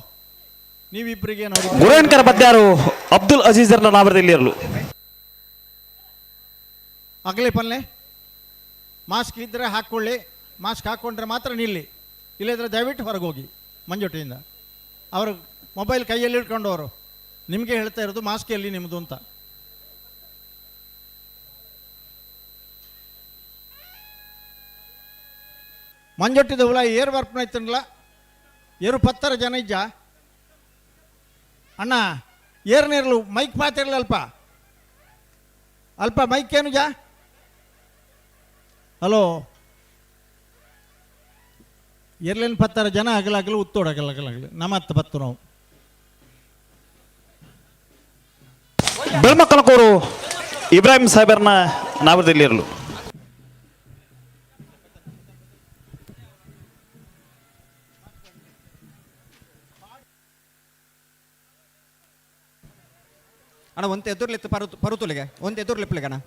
ನೀವಿಬ್ಬರಿಗೆ ನೋಡಿ. ಗುರೇನ್ಕರ ಬದ್ಯಾರು ಅಬ್ದುಲ್ ಅಜೀಜರ್ನ ನಾವರದಲ್ಲಿರಲು. ಆಗಲಿ ಪಲ್ಲೆ ಮಾಸ್ಕ್ ಇದ್ದರೆ ಹಾಕ್ಕೊಳ್ಳಿ, ಮಾಸ್ಕ್ ಹಾಕ್ಕೊಂಡ್ರೆ ಮಾತ್ರ ನಿಲ್ಲಿ, ಇಲ್ಲದ್ರೆ ದಯವಿಟ್ಟು ಹೊರಗೆ ಹೋಗಿ ಮಂಜೊಟ್ಟಿಯಿಂದ. ಅವರು ಮೊಬೈಲ್ ಕೈಯಲ್ಲಿ ಇಟ್ಕೊಂಡವರು ನಿಮಗೆ ಹೇಳ್ತಾ ಇರೋದು ಮಾಸ್ಕ್ ಎಲ್ಲಿ ನಿಮ್ಮದು ಅಂತ. ಮಂಜೊಟ್ಟಿದ ಹುಳ ಏರು ಬರ್ಪನ ಇತ್ತಲ್ಲ, ಏರು ಪತ್ತರ ಜನ ಇಜ್ಜ ಅಣ್ಣ ಏರ್ನೇರ್ಲು ಮೈಕ್ ಮಾತಿರಲಿ ಅಲ್ಪ ಅಲ್ಪ ಮೈಕ್ ಏನು ಜಾ. ಹಲೋ ಎರ್ಲೇನು ಪತ್ತರ ಜನ ಅಗಲಾಗಲು ಉತ್ತೋಡು ಅಗಲಾಗಲಾಗಲಿ ನಮ್ಮ ಹತ್ತ ಬತ್ತು ನಾವು. ಬೆಳ್ಮಕ್ಕನಕೋರು ಇಬ್ರಾಹಿಂ ಸಾಹೇಬರ್ನ ನಾವರದಲ್ಲಿರಲು. ಅಣ್ಣ ಒಂತೆ ಎದುರ್ಲಿತ್ತು ಪರುತು ಪರುತುಲಿಗೆ ಒಂತೆ ಎದುರ್ಲಿಪ್ಪಲಿಗೆ ಅಣ್ಣ.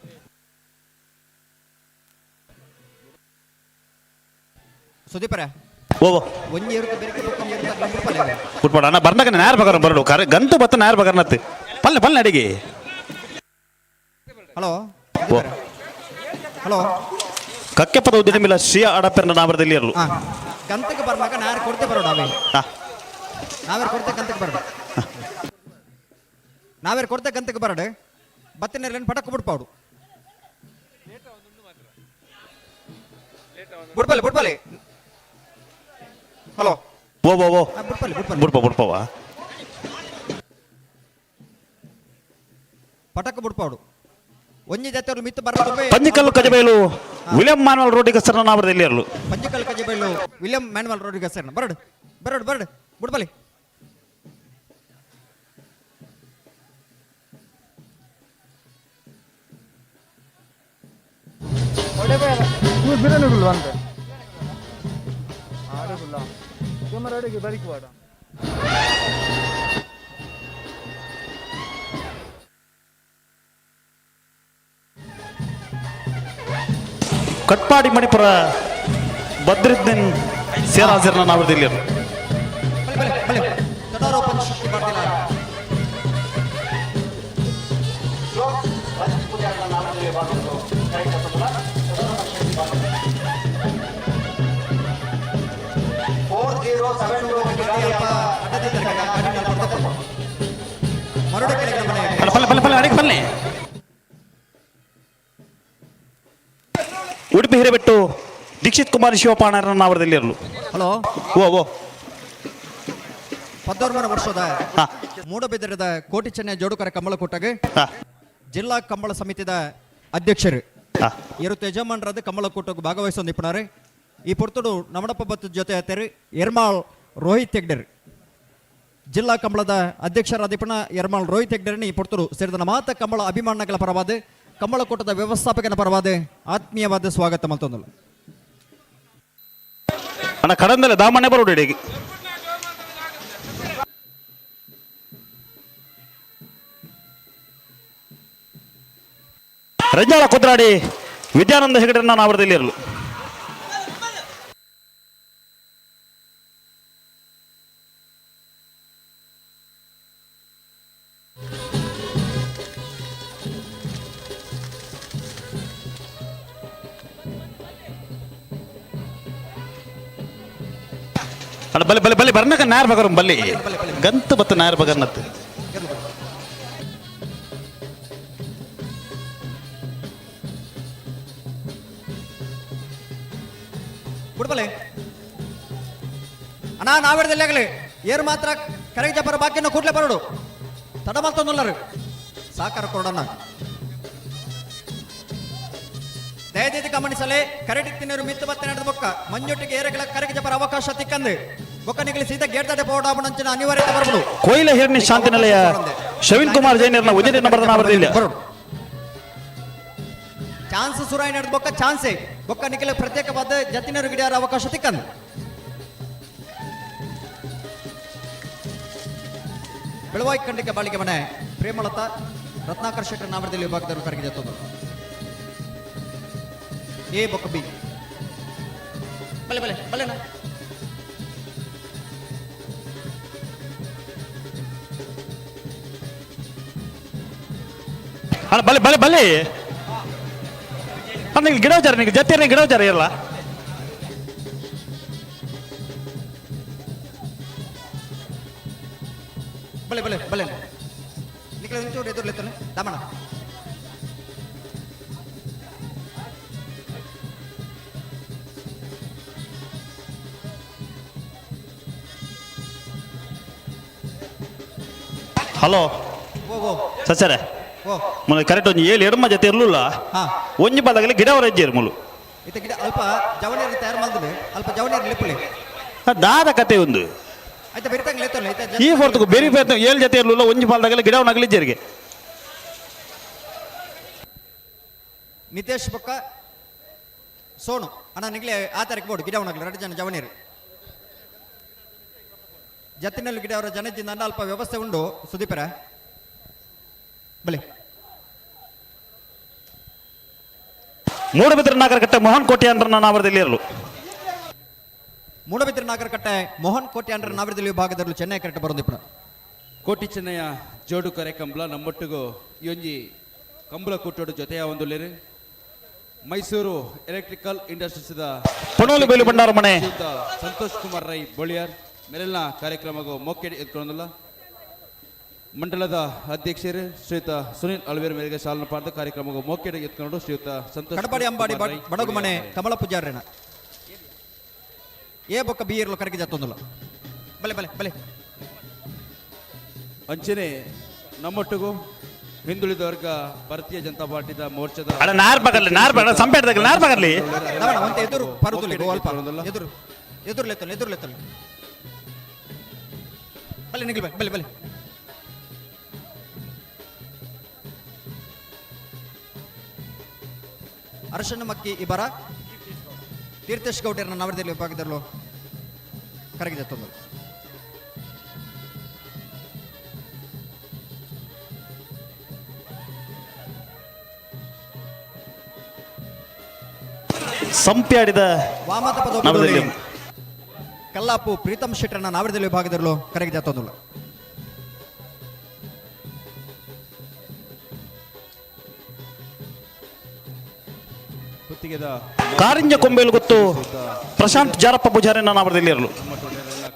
ಸುದೀಪರೇ, ಓ ಒಂಜಿ ಇರುತ್ತೆ ಬೆರಕೆ ಬೊಕ್ಕ ಒಂಜಿ ಇರುತ್ತೆ ಅಗ್ಲ ಬುಡ್ಪಲೆ. ಬಿಟ್ಬೇಡ ಅಣ್ಣ ಬರ್ನಗ ನೇರ ಬಗರ ಬರಡು ಕರೆ ಗಂತು ಬತ್ತ ನೇರ ಬಗರ್ನತ್ತು ಪಲ್ಲೆ ಪಲ್ಲೆ ಅಡಿಗೆ. ಹಲೋ ಹಲೋ ಕಕ್ಕೆಪದ ಉದ್ದಿನ ಶ್ರೀಯ ಅಡಪೆರ್ನ ನಾವರದಲ್ಲಿರಲು. ಗಂತಕ್ಕೆ ಬರ್ನಾಗ ನಾರು ಕೊಡ್ತೆ ಬರೋಣ ನಾವೇ ನಾವೇರು ಕೊಡ್ತೆ ಗಂತಕ್ಕೆ ಬರೋಣ ನಾವೇರು ಕೊಡ್ತೆ ಗಂತಕ್ಕೆ ಬರಡು ಬತ್ತಿನ ಪಟಕ್ ಬಿಡ್ಪಾಡು ಬುಡ್ಪಲೆ ಬುಡ್ಪಲೆ. ಹಲೋ ಓ ಓ ಓ ಬುಡ್ಪಲೆ ಬುಡ್ಪಲೆ ಬುಡ್ಪ ಬುಡ್ಪವ ಪಟಕ್ ಬಿಡ್ಪಾಡು ಒಂಜಿ ಜೊತೆ ಮಿತ್ತು ಬರ Panjikallu ಕಜಬೈಲು William ಮಾನ್ವಲ್ ರೋಡಿಗಸ್ಸರ್ನ ನಾವರದಲ್ಲಿರಲು. Panjikallu ಕಜಬೈಲು William manual ರೋಡಿಗಸ್ಸರ್ನ ಬರಡು ಬರಡು ಬರಡು ಬುಡ್ಪಲೆ. ಕಟ್ಪಾಡಿ ಮಣಿಪುರ ಬದ್ರಿದ್ದಿನ್ ಸೇರಾಜಿರ್ನ ನಾವದಿಲ್ಲಿರು. ಪಲ್ಲೆ ಪಲ್ಲೆ ಪಲ್ಲೆ ಅಡಿಗೆ ಪಲ್ಲೆ. ಉಡುಪಿ ಹಿರೇಬೆಟ್ಟು ದೀಕ್ಷಿತ್ ಕುಮಾರ್ ಶಿವಪಾಣರನ್ನ ನಾವರದಲ್ಲಿರಲು. ಹಲೋ. ಓ ಓ 14 ವರ್ಷದ ಮೂಡಬಿದರದ ಕೋಟಿ ಚೆನ್ನೈ ಜೋಡುಕರ ಕಂಬಳಕೂಟಗೆ ಜಿಲ್ಲಾ ಕಂಬಳ ಸಮಿತಿದ ಅಧ್ಯಕ್ಷರು ಇರು ಯಜಮಾನರಾದ ಕಂಬಳಕೂಟಕ್ಕೆ ಭಾಗವಹಿಸೋ ನಿಪುಣರು ಈ ಪೊರ್ತುಡು ನಮಡಪ್ಪ ಬತ್ತದ ಜೊತೆ ಆತರು ಎರ್ಮಾಳ್ ರೋಹಿತ್ ಹೆಗ್ಡೆರ್ ಜಿಲ್ಲಾ ಕಂಬಳದ ಅಧ್ಯಕ್ಷರಾದ ನಿಪುಣ ಎರ್ಮಾಳ್ ರೋಹಿತ್ ಹೆಗ್ಡೆರನ್ನು ಈ ಪೊರ್ತುಡು ಸೇರಿದ ಮಾತ ಕಂಬಳ ಅಭಿಮಾನಗಳ ಪರವಾದ ಕಂಬಳಕೂಟದ ವ್ಯವಸ್ಥಾಪಕನ ಪರವಾದ ಆತ್ಮೀಯವಾದ ಸ್ವಾಗತ ಮಲ್ತೊಂದಲ್ಲ. ಅಣ್ಣ ಕಡಂದಲೆ ದಾಮಣ್ಣೆ ಬರೋಡು ಇಡೀ. ರಂಜಾಳ ಕುದ್ರಾಡಿ ವಿದ್ಯಾನಂದ ಹೆಗಡೆರನ್ನ ನಾವರದಲ್ಲಿರಲು. ಅಣ್ಣ ಬಲೆ ಬಲೆ ಬಲೆ ಬರ್ನಕ ನಾರ್ ಬಗರು ಬಲ್ಲಿ ಗಂತ ಬತ್ತ ನಾರ್ ಬಗರ್ನತ್ತು. ಬುಡ್ಬಲೆ ಅಣ್ಣ ನಾವೇಡ್ದಲ್ಲಿ ಆಗಲಿ ಏರು ಮಾತ್ರ ಕರೆಗೆ ಜಪರ ಬಾಕಿನ ಕೂಡ್ಲೆ ಬರೋಡು ತಡ ಮಲ್ತೊಂದುಲ್ಲರು ಸಾಕಾರ ಕೊಡೋಣ. ದಯದೀತಿ ಗಮನಿಸಲೇ ಕರೆಟಿತ್ತಿನರು ಮಿತ್ತು ಬತ್ತ ನಡೆದ ಬೊಕ್ಕ ಮಂಜೊಟ್ಟಿಗೆ ಏರಗಳ ಕರೆಗೆ ಜಪರ ಅವಕಾಶ ತಿಕ್ಕಂದು ಬೊಕ್ಕ ನಿಗಲಿ ಸೀದಾ ಗೇಟ್ ದಾಟೆ ಪೋಡಾಪಣಂಚಿನ ಅನಿವಾರ್ಯತೆ ಬರಬಡು. ಕೊಯ್ಲ ಹಿರಣಿ ಶಾಂತಿ ನಿಲಯ ಶವೀನ್ ಕುಮಾರ್ ಜೈನರ್ನ ಉಜಿರೆ ನಂಬರ್ದ ನಾವರದಿಲ್ಲ. ಚಾನ್ಸ್ ಸುರಾಯಿ ನಡೆದ ಬೊಕ್ಕ ಚಾನ್ಸೇ ಬೊಕ್ಕ ನಿಖಲ ಪ್ರತ್ಯೇಕವಾದ ಜತಿನರು ಗಿಡಿಯಾರ ಅವಕಾಶ ತಿಕ್ಕಂದು. ಬೆಳವಾಯಿ ಖಂಡಿಕೆ ಬಾಳಿಗೆ ಮನೆ ಪ್ರೇಮಲತಾ ರತ್ನಾಕರ್ ಶೆಟ್ಟರ್ ನಾಮದಲ್ಲಿ ವಿಭಾಗದವರು ಕರೆಗೆ ಜೊತೆ ಎ ಬೊಕ್ಕ ಬಿ ಬಲೆ ಬಲೆ ಬಲೆನಾ. ಅಣ್ಣ ಬಲೆ ಬಲೆ ಬಲೆ ಅಣ್ಣ ಇಲ್ಲಿ ಗಿಡ ವಿಚಾರ ನೀವು ಜೊತೆ ಗಿಡ ವಿಚಾರ ಇರಲ್ಲ. ಬಲೆ ಬಲೆ ಬಲೆ ನಿಖಲ ಒಂಚೂರು ಎದುರ್ಲೆತ್ತನೆ ದಮಣ. ಹಲೋ ಓ ಓ ಸಚ್ಚರೆ ಓ ಮೊನ್ನೆ ಕರೆಕ್ಟ್ ಒಂಜಿ ಏಳು ಎಡಮ ಜೊತೆ ಇರಲಿಲ್ಲ ಒಂಜಿ ಬಾದಾಗಲಿ ಗಿಡ ಹೊರ ಮುಲು ಇತ್ತ ಗಿಡ ಅಲ್ಪ ಜವನಿಯರು ತಯಾರು ಮಾಡಿದ್ವಿ ಅಲ್ಪ ಜವನಿಯರು ಲಿಪ್ಪುಲಿ ದಾದ ಕತೆ ಒಂದು ಆಯ್ತಾ ಬೆರಿತಂಗ್ ಲೇತಲ್ಲ ಆಯ್ತಾ. ಈ ಹೊರತು ಬೇರೆ ಬೇರೆ ಏಳು ಜೊತೆ ಇರಲಿಲ್ಲ ಒಂಜಿ ಬಾಲ್ದಾಗಲಿ ಗಿಡ ನಗಲಿ ಜರಿಗೆ. ನಿತೇಶ್ ಬೊಕ್ಕ ಸೋನು ಅಣ್ಣ ನಿಗ್ಲೆ ಆ ತಾರೀಕು ಬೋಡು ಗಿಡ ಒಣಗಲಿ ಎರಡು ಜನ ಜವನಿಯರು ಜತ್ತಿನಲ್ಲಿ ಗಿಡ ಅವರ ಜನದಿಂದ ಅಲ್ಪ ವ್ಯವಸ್ಥೆ ಉಂಡು ಸುದೀಪರ ಬಲೆ. ಮೂಡಬಿದ್ರೆ ನಾಗರಕಟ್ಟೆ ಮೋಹನ್ ಕೋಟೆ ಅಂದ್ರೆ ನಾವರದಲ್ಲಿ ಇರಲು. ಮೂಡಬಿದ್ರೆ ನಾಗರಕಟ್ಟೆ ಮೋಹನ್ ಕೋಟೆ ಅಂದ್ರೆ ನಾವರದಲ್ಲಿ ವಿಭಾಗದಲ್ಲಿ ಚೆನ್ನೈ ಕರೆಕ್ಟ್ ಬರೋದು. ಕೋಟಿ ಚೆನ್ನಯ್ಯ ಜೋಡು ಕರೆ ಕಂಬಳ ನಮ್ಮೊಟ್ಟಿಗೂ ಈ ಒಂಜಿ ಕಂಬಳ ಕೂಟೋಡು ಜೊತೆಯ ಒಂದು ಲೇರು ಮೈಸೂರು ಎಲೆಕ್ಟ್ರಿಕಲ್ ಇಂಡಸ್ಟ್ರೀಸ್ ಪಣೋಲಿ ಬೇಲು ಭಂಡಾರ ಮನೆ ಸಂತೋಷ್ ಕುಮಾರ್ ರೈ ಬೊಳಿಯಾರ್ ಮೇಲಿನ ಕಾರ್ಯಕ್ರಮಕ್ಕೂ ಮೊಕ್ಕೆಡಿ ಎತ್ಕೊಳ್ಳಲ್ಲ ಮಂಡಲದ ಅಧ್ಯಕ್ಷರು ಶ್ರೀಯುತ ಸುನಿಲ್ ಅಳ್ವೇರ್ ಮೇರೆಗೆ ಶಾಲನ ಪಾಡ್ದ ಕಾರ್ಯಕ್ರಮಕ್ಕೂ ಮೊಕ್ಕೆಡಿ ಎತ್ಕೊಂಡು ಶ್ರೀಯುತ ಸಂತೋಷ್ ಕಡಪಾಡಿ ಅಂಬಾಡಿ ಬಡಗು ಮನೆ ಕಮಲ ಪೂಜಾರ್ಯನ ಎ ಬೊಕ್ಕ ಬಿ ಇರಲು ಕರೆಗೆ ಜತ್ತೊಂದುಲ್ಲ ಬಲೆ ಬಲೆ ಬಲೆ. ಅಂಚನೆ ನಮ್ಮೊಟ್ಟಿಗೂ ಹಿಂದುಳಿದ ವರ್ಗ ಭಾರತೀಯ ಜನತಾ ಪಾರ್ಟಿದ ಮೋರ್ಚಾದ ಅಲ್ಲ ನಾರ್ ಬಗರ್ಲಿ ನಾರ್ ಬಗ ಸಂಪೇಟದಾಗ ನಾರ್ ಬಗರ್ಲಿ ಎದುರು ಪರುದುಲಿ ಅಲ್ಪ ಎದುರು ಎದುರ್ಲೆತ್ತಲ್ಲ ಎದುರ್ಲೆತ್ತಲ್ಲ ಬಲೆ ನಿಗಲ್ ಬಲೆ ಬಲೆ. ಅರಶನ ಮಕ್ಕಿ ಇಬ್ಬರ ತೀರ್ಥೇಶ್ ಗೌಡ್ಯರನ್ನ ನವರದಲ್ಲಿ ವಿಭಾಗದಲ್ಲೂ ಕರಗಿದೆ ತೊಂದರೆ. ಸಂಪ್ಯಾಡಿದ ವಾಮತ ಪದ ಕಲ್ಲಾಪು ಪ್ರೀತಮ್ ಶೆಟ್ಟರ್ನ ನಾವರದಲ್ಲಿ ವಿಭಾಗದಲ್ಲೂ ಕರೆಗೆ ಜಾತೊಂದುಲ್ಲ. ಕಾರಿಂಜ ಕೊಂಬೇಲು ಗೊತ್ತು ಪ್ರಶಾಂತ್ ಜಾರಪ್ಪ ಪೂಜಾರಿನ ನಾವರದಲ್ಲಿ ಇರಲು.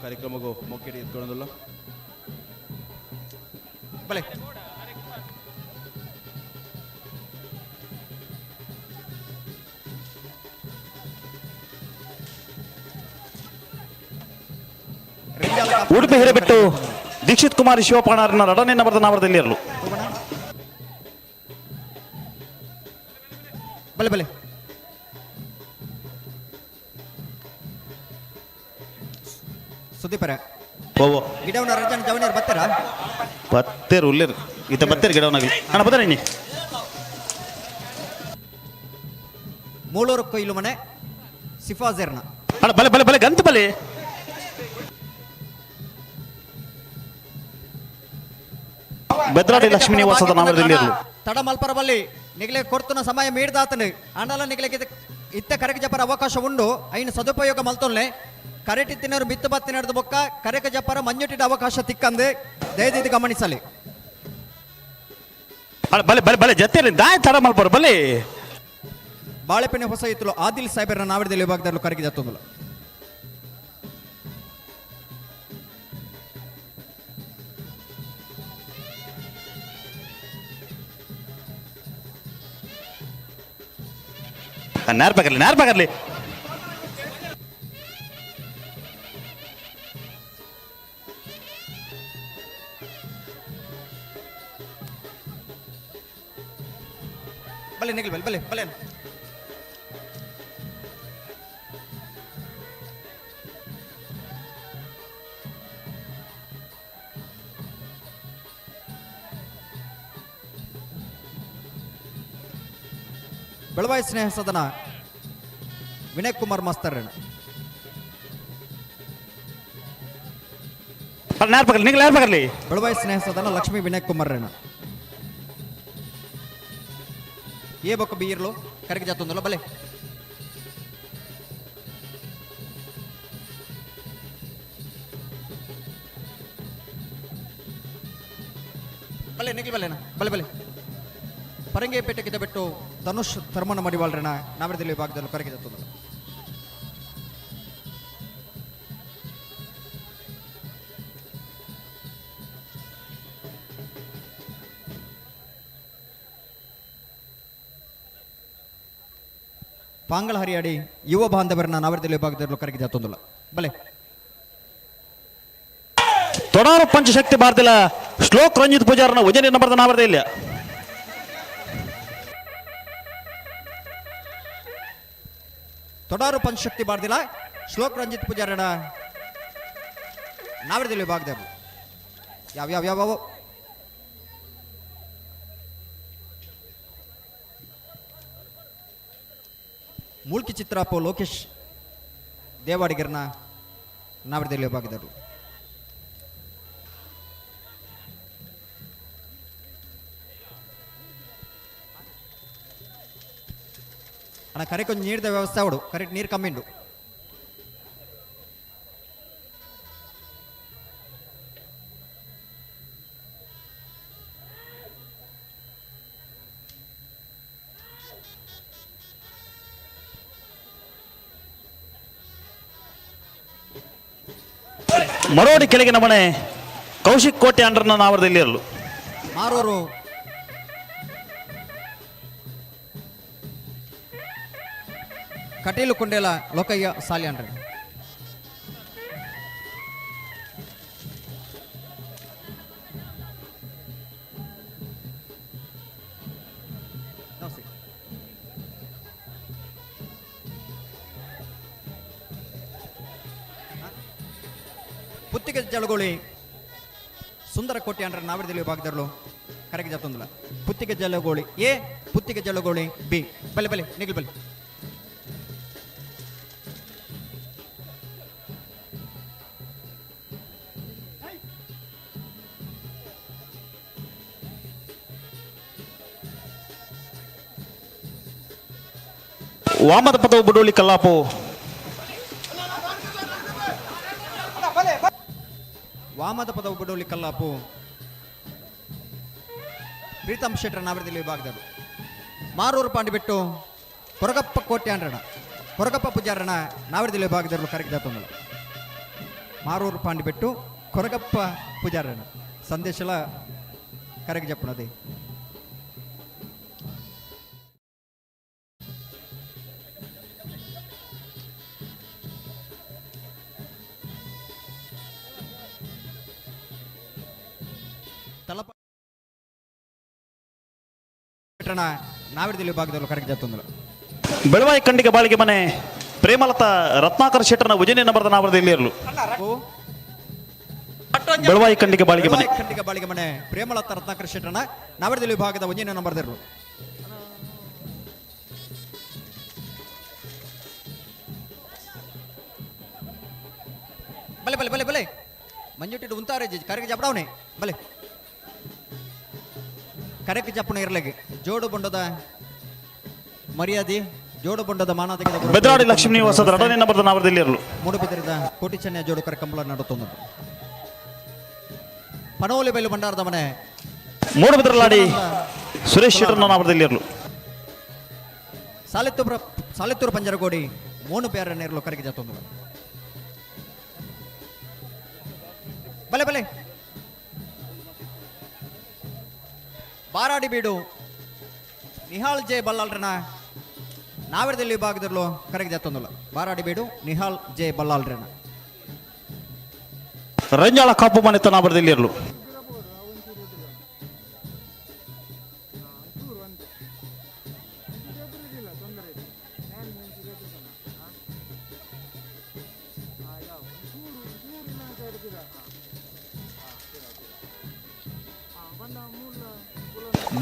ಕಾರ್ಯಕ್ರಮಕ್ಕೂ ಮೊಕ್ಕೆಡಿ ಎತ್ಕೊಳ್ಳೋದಿಲ್ಲ. ಬಲೆ ಉಡುಪಿ ಹಿರೇಬೆಟ್ಟು ದೀಕ್ಷಿತ್ ಕುಮಾರ್ ಶಿವಪಾಣಾರನ ರಡನೆ ನಂಬರ್ದ ನಾವರದಲ್ಲಿ ಇರಲು. ಬಲೆ ಬಲೆ ಸುದೀಪರ ಗಿಡವನ ರಜನ್ ಜವನಿಯರ್ ಬರ್ತಾರಾ? ಬತ್ತೇರು ಉಲ್ಲೇರು ಈತ ಬತ್ತೇರು ಗಿಡವನಾಗಲಿ ಅಣ್ಣ ಬತ್ತಾರ ಇನ್ನಿ. ಮೂಳೂರು ಕೊಯ್ಲು ಮನೆ ಸಿಫಾಜೆರ್ನ ಅಣ್ಣ ಬಲೆ ಬಲೆ ಬಲೆ ಗಂತ ಬಲೆ. ಬೆದ್ರಾಡಿ ಲಕ್ಷ್ಮೀ ನಿವಾಸದ ನಾಮದಲ್ಲಿ ಇರಲು. ತಡ ಮಲ್ಪರ ಬಲ್ಲಿ ನಿಗಲೆ ಕೊರ್ತುನ ಸಮಯ ಮೀಡ್ದಾತನು ಆಂಡಲ ನಿಗಲೆ ಇತ್ತ ಕರೆಗೆ ಜಪರ ಅವಕಾಶ ಉಂಡು ಐನು ಸದುಪಯೋಗ ಮಲ್ತೊಲ್ಲೆ ಕರೆಟಿ ತಿನ್ನರು ಬಿತ್ತು ಬತ್ತಿ ನಡೆದ ಬೊಕ್ಕ ಕರೆಕ ಜಪರ ಮಂಜುಟಿದ ಅವಕಾಶ ತಿಕ್ಕಂದು ದಯದಿದ್ದು ಗಮನಿಸಲಿ. ಬಲೆ ಬಲೆ ಬಲೆ ಜೊತೆಯಲ್ಲಿ ದಾಯ ತಡ ಮಲ್ಪರ ಬಲೆ. ಬಾಳೆಪೆಣ್ಣೆ ಹೊಸ ಇತ್ತಲು ಆದಿಲ್ ಸಾಹೇಬರ ನಾವರದಲ್ಲಿ ವಿಭಾಗದಲ್ಲಿ ಕರೆಗೆ ಜತ್ತೊಂದುಲ್ಲ. ನೇರ್ಬೇಕಾಗಲಿ ನೇರ್ಬೇಕಾಗಲಿ. ಬಲೆ ನಿಗಲ್ ಬಲೆ ಬಲೆ ಬಲೆ ಬೆಳವಾಯಿ ಸ್ನೇಹ ಸದನ ವಿನಯ್ ಕುಮಾರ್ ಮಾಸ್ತರ್ ಬೆಳವಾಯಿ ಸ್ನೇಹ ಸದನ ಲಕ್ಷ್ಮೀ ವಿನಯ್ ಕುಮಾರ್ ರೇಣ ఏ బొక్క బియ్యర్లో కరెక్ట్ చేస్తుందో భలే. భలే నిఖిల్ భలేనా భలే భలే. ಪರಂಗೇಪೇಟೆ ಕಿತ ಬಿಟ್ಟು ಧನುಷ್ ಧರ್ಮನ ಮಡಿವಾಳ್ರಣ ನಾವರದಲ್ಲಿ ವಿಭಾಗದಲ್ಲಿ ಕರೆಗೆ ಜತ್ತೊಂದಲ್ಲ. ಪಾಂಗಳ ಹರಿಯಾಡಿ ಯುವ ಬಾಂಧವರನ್ನ ನಾವರದಲ್ಲಿ ವಿಭಾಗದಲ್ಲಿ ಕರೆಗೆ ಜಾತೊಂದಿಲ್ಲ ಬಲೆ. ತೊಡಾರು ಪಂಚಶಕ್ತಿ ಭಾರತಿಲ ಶ್ಲೋಕ್ ರಂಜಿತ್ ಪೂಜಾರನ ವಜನೆ ನಂಬರ್ದ ನಾವರದೆ ಇಲ್ಲ. ತೊಡಾರು ಪಂಚಶಕ್ತಿ ಭಾರತಿಲ ಶ್ಲೋಕ್ ರಂಜಿತ್ ಪೂಜಾರನ ನಾವರದಲ್ಲಿ ವಿಭಾಗದ ಯಾವ ಯಾವ ಯಾವ ಮೂಲ್ಕಿ ಚಿತ್ರಾಪು ಲೋಕೇಶ್ ದೇವಾಡಿಗರನ್ನ ನಾವರದಲ್ಲಿ ವಿಭಾಗದವರು. ಅಣ್ಣ ಕರೆ ಕೊಂಚ ನೀರ್ದ ವ್ಯವಸ್ಥೆ ಅವಡು ಕರೆಕ್ಟ್ ನೀರು ಕಮ್ಮಿ ಉಂಡು. ಮರೋಡಿ ಕೆಳಗಿನ ಮನೆ ಕೌಶಿಕ್ ಕೋಟೆ ಅಂಡ್ರನ್ನ ನಾವರದಲ್ಲಿ ಇರಲು. ಮಾರೋರು ಕಟೀಲು ಕೊಂಡೇಲ ಲೋಕಯ್ಯ ಸಾಲ್ಯಾನ್ರಿ. ನಮಸ್ತೆ. ಪುತ್ತಿಗೆ ಜಲಗೋಳಿ ಸುಂದರ ಕೋಟೆ ಅಂದ್ರೆ ನಾವರದಲ್ಲಿ ವಿಭಾಗದಲ್ಲೂ ಕರೆಗೆ ಜಾತೊಂದಿಲ್ಲ. ಪುತ್ತಿಗೆ ಜಲಗೋಳಿ ಎ, ಪುತ್ತಿಗೆ ಜಲಗೋಳಿ ಬಿ. ಬಲೆ ಬಲೆ ನಿಗಲ್ ಬಲೆ. ವಾಮದ ಪದವು ಬುಡೋಳಿ ಕಲ್ಲಾಪು. ವಾಮದ ಪದವು ಬುಡೋಳಿ ಕಲ್ಲಾಪು ಪ್ರೀತಮ್ ಶೆಟ್ಟರ್ ನಾವರದಲ್ಲಿ ವಿಭಾಗದವರು. ಮಾರೂರು ಪಾಂಡಿಬೆಟ್ಟು ಕೊರಗಪ್ಪ ಕೋಟ್ಯಾಂಡ್ರಣ ಕೊರಗಪ್ಪ ಪೂಜಾರಣ ನಾವರದಲ್ಲಿ ವಿಭಾಗದವರು ಕರಗಿದ. ಮಾರೂರು ಪಾಂಡಿಬೆಟ್ಟು ಕೊರಗಪ್ಪ ಪೂಜಾರಣ ಸಂದೇಶಲ ಕರಗಿ ಜಪ್ಪುನದಿ. ತಲಪ ನಾವಿರದಲ್ಲಿ ವಿಭಾಗದಲ್ಲೂ ಕರಗಿ ಜಾತೊಂದಲು. ಬೆಳವಾಯಿ ಖಂಡಿಗೆ ಬಾಳಿಗೆ ಮನೆ ಪ್ರೇಮಲತಾ ರತ್ನಾಕರ್ ಶೆಟ್ಟರ್ನ ಉಜನೆ ನಂಬರ್ದ ನಾವರದಲ್ಲಿ ಇರಲು. ಬೆಳವಾಯಿ ಖಂಡಿಗೆ ಬಾಳಿಗೆ ಮನೆ ಖಂಡಿಗೆ ಬಾಳಿಗೆ ಮನೆ ಪ್ರೇಮಲತಾ ರತ್ನಾಕರ್ ಶೆಟ್ಟರ್ನ ನಾವರದಲ್ಲಿ ವಿಭಾಗದ ಒಂಜನೇ ನಂಬರ್ದಿರಲು. ಬಲೆ ಬಲೆ ಬಲೆ ಬಲೆ ಮಂಜುಟ್ಟಿಡು ಉಂತಾರೆ ಕರಗಿ ಜಪಡವನೆ ಬಲೆ ಕರೆಕ್ ಜಪ್ಪಣ ಇರಲಿಗೆ ಜೋಡು ಬೊಂಡದ ಮರ್ಯಾದೆ ಜೋಡು ಬೊಂಡದ ಮಾನ ತೆಗೆದ ಬೆದ್ರಾಡಿ ಲಕ್ಷ್ಮೀ ನಿವಾಸದ ಎರಡನೇ ನಂಬರ್ದ ನಾವರದಲ್ಲಿ ಇರಲು. ಮೂಡುಬಿದಿರದ ಕೋಟಿ ಚೆನ್ನೈ ಜೋಡು ಕರೆ ಕಂಬಳ ನಡುತ್ತೊಂದು. ಪನೋಲಿ ಬೈಲು ಭಂಡಾರದ ಮನೆ ಮೂಡುಬಿದ್ರಲಾಡಿ ಸುರೇಶ್ ಶೆಟ್ಟರ್ನ ನಾವರದಲ್ಲಿ ಇರಲು. ಸಾಲಿತ್ತೂರು ಪಂಜರಗೋಡಿ ಮೋನು ಪ್ಯಾರ ನೇರಲು ಕರೆಗೆ ಜಾತೊಂದು. ಬಲೆ ಬಲೆ ಬಾರಾಡಿ ಬೀಡು ನಿಹಾಲ್ ಜೆ ಬಲ್ಲಾಳ್ರನ ನಾವರದಲ್ಲಿ ವಿಭಾಗದಲ್ಲೂ ಕರೆಗೆ ಜಾತೊಂದಲ್ಲ. ಬಾರಾಡಿ ಬೀಡು ನಿಹಾಲ್ ಜೆ ಬಲ್ಲಾಳ್ರನ ರಂಜಾಳ ಕಾಪು ಮನೆತ ನಾವರದಲ್ಲಿ ಇರಲು.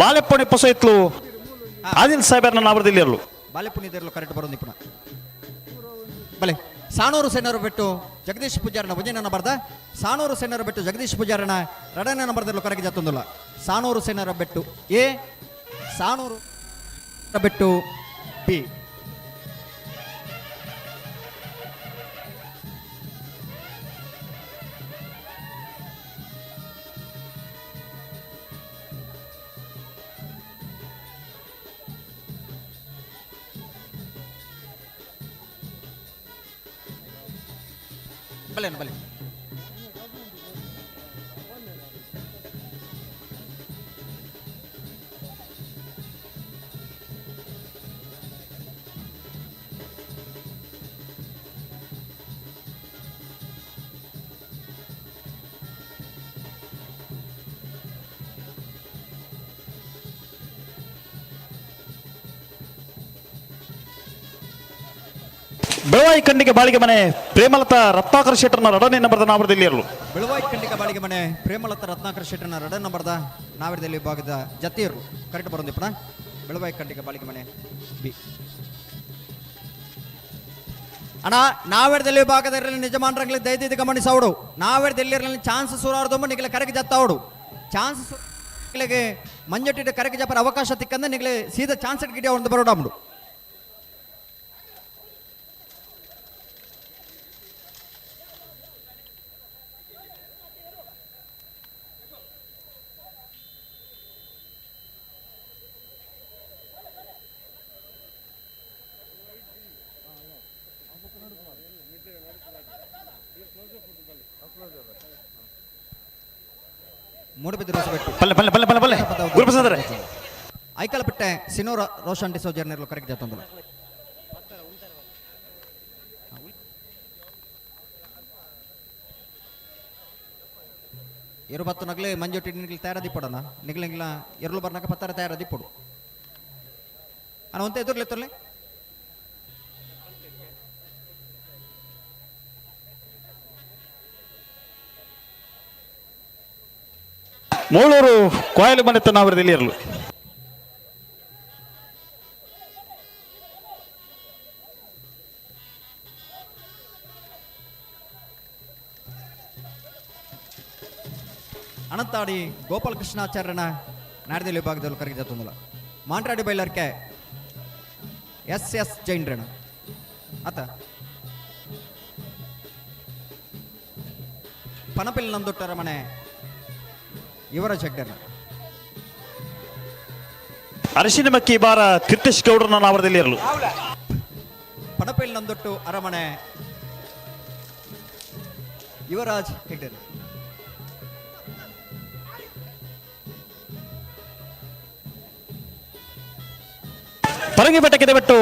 ಬಾಲೆಪ್ಪಣಿ ಪೊಸೈತ್ಲು ಆದಿಲ್ ಸಾಹೇಬರ್ನ ನಾವರದಲ್ಲಿ ಇರಲು. ಬಾಲೆಪುಣಿದರಲು ಕರೆಕ್ಟ್ ಬರೋ ನಿಪುಣ. ಬಲೆ ಸಾಣೂರು ಸೇನರು ಬಿಟ್ಟು ಜಗದೀಶ್ ಪೂಜಾರನ ಒಂಜನೇ ಬರ್ದ ಸಾಣೂರು ಸೇನರು ಬಿಟ್ಟು ಜಗದೀಶ್ ಪೂಜಾರನ ಎರಡನೇ ನಂಬರ್ದಲ್ಲೂ ಕರೆಗೆ ಜಾತೊಂದಿಲ್ಲ. ಸಾಣೂರು ಸೇನರ ಬೆಟ್ಟು ಎ, ಸಾಣೂರು ಬೆಟ್ಟು ಬಿ. ಬಲೆ ಬಲೆ ಬೆಳವಾಯಿ ಖಂಡಿಗೆ ಬಾಳಿಗೆ ಮನೆ ಪ್ರೇಮಲತಾ ರತ್ನಾಕರ್ ಶೆಟ್ಟರ್ನ ಎರಡನೇ ನಂಬರ್ದ ನಾವರದಲ್ಲಿ ಇರಲು. ಬೆಳವಾಯಿ ಖಂಡಿಗೆ ಬಾಳಿಗೆ ಮನೆ ಪ್ರೇಮಲತಾ ರತ್ನಾಕರ್ ಶೆಟ್ಟರ್ನ ಎರಡನೇ ನಂಬರ್ದ ನಾವರದಲ್ಲಿ ವಿಭಾಗದ ಜತಿಯರು ಕರೆಕ್ಟ್ ಬರೋದಿಪ್ಪಣ. ಬೆಳವಾಯಿ ಖಂಡಿಗೆ ಬಾಳಿಗೆ ಮನೆ ಬಿ. ಅಣ್ಣ ನಾವೆರದಲ್ಲಿ ವಿಭಾಗದಲ್ಲಿ ನಿಜಮಾನ್ರಂಗ್ಲಿ ದಯದಿದ್ದು ಗಮನಿಸವಡು. ನಾವೆರದಲ್ಲಿ ಚಾನ್ಸ್ ಸುರಾರ್ದೊಮ್ಮ ನಿಗಲೆ ಕರೆಗೆ ಜತ್ತಾವಡು. ಚಾನ್ಸ್ ನಿಗಲಿಗೆ ಮಂಜಟ್ಟಿಟ್ಟು ಕರೆಗೆ ಜಪ್ಪರ ಅವಕಾಶ ತಿಕ್ಕಂದ ನಿಗಲೆ ಸೀದಾ ಚಾನ್ಸ್ ಗಿಡ ಒಂದು ಬರೋಡಾಮಡು. ಮೂಡುಬಿದಿರೆ ಹೊಸಬೆಟ್ಟು. ಪಲ್ಲೆ ಪಲ್ಲೆ ಪಲ್ಲೆ ಪಲ್ಲೆ ಪಲ್ಲೆ ಗುರುಪ್ರಸಾದ್ ಐಕಲಪಟ್ಟೆ ಸಿನೋರ ರೋಷನ್ ಡಿಸೋಜರ್ ನೇರಲು ಕರೆಗೆ ಜಾತೊಂದಲ. ಎರು ಬತ್ತು ನಗಲೆ ಮಂಜೊಟ್ಟಿ ನಿಗ್ಲಿ ತಯಾರದಿಪ್ಪಡನ ನಿಗ್ಲಿಂಗ್ಲ ಎರುಳು ಬರ್ನಾಕ ಪತ್ತರ ತಯಾರದಿಪ್ಪಡು ಅಣ್ಣ ಒಂತೆ ಎದುರ್ಲಿ ಎತ್ತರ್ಲಿ. ಮೂಳೂರು ಕೋಯಲು ಮನೆತ ನಾವರದಲ್ಲಿ ಇರಲು. ಅನಂತಾಡಿ ಗೋಪಾಲಕೃಷ್ಣಾಚಾರ್ಯನ ನಾಡದಲ್ಲಿ ವಿಭಾಗದಲ್ಲಿ ಕರಗಿ ಜಾತೊಂದಲ. ಮಾಂಟ್ರಾಡಿ ಬೈಲರ್ಕೆ ಎಸ್ ಎಸ್ ಜೈನ್ರಣ ಅತ ಪನಪಿಲ್ ನಂದೊಟ್ಟರ ಮನೆ ಯುವರಾಜ್ ಹೆಗ್ಡೆರ್ನ. ಅರಶಿನ ಮಕ್ಕಿ ಬಾರ ತೀರ್ಥೇಶ್ ಗೌಡರನ್ನ ನಾವರದಲ್ಲಿ ಇರಲು. ಪಣಪಿಲ್ ನಂದೊಟ್ಟು ಅರಮನೆ ಯುವರಾಜ್ ಹೆಗ್ಡೆರ್. ಪರಂಗಿ ಬೆಟ್ಟಕ್ಕೆ ಬಿಟ್ಟು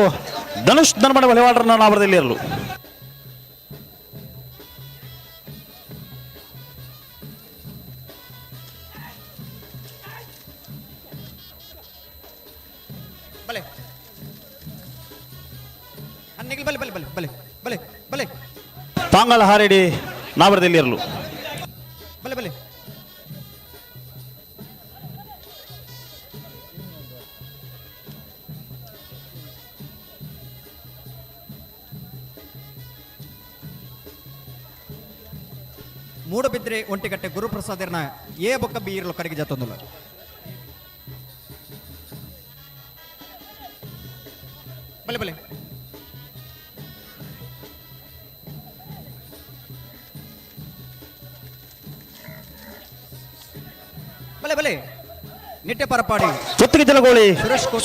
ಧನುಷ್ ಧರ್ಮಣ ವಹಿವಾಟರನ್ನ ನಾವರದಲ್ಲಿ ಇರಲು. ಬಲೆ ಅನ್ನಿಗೆ ಬಲೆ ಬಲೆ ಬಲೆ ಬಲೆ ಬಲೆ ಬಲೆ ಪಾಂಗಳ ಹಾರೇಡಿ ನಾವರದಲ್ಲಿ ಇರಲು. ಬಲೆ ಬಲೆ ಮೂಡಬಿದ್ರೆ ಒಂಟಿಗಟ್ಟೆ ಗುರುಪ್ರಸಾದರ್ನ ಎ ಬೊಕ್ಕ ಬಿ ಇರಲು ಕಡೆಗೆ ಜಾತೊಂದುಲ್ಲ. ಬಲೆ ಬಲೆ ಬಲೆ ಬಲೆ ನಿಟ್ಟೆ ಪರಪಾಡಿ ಪುತ್ತಿಗೆ ಜಲಗೋಳಿ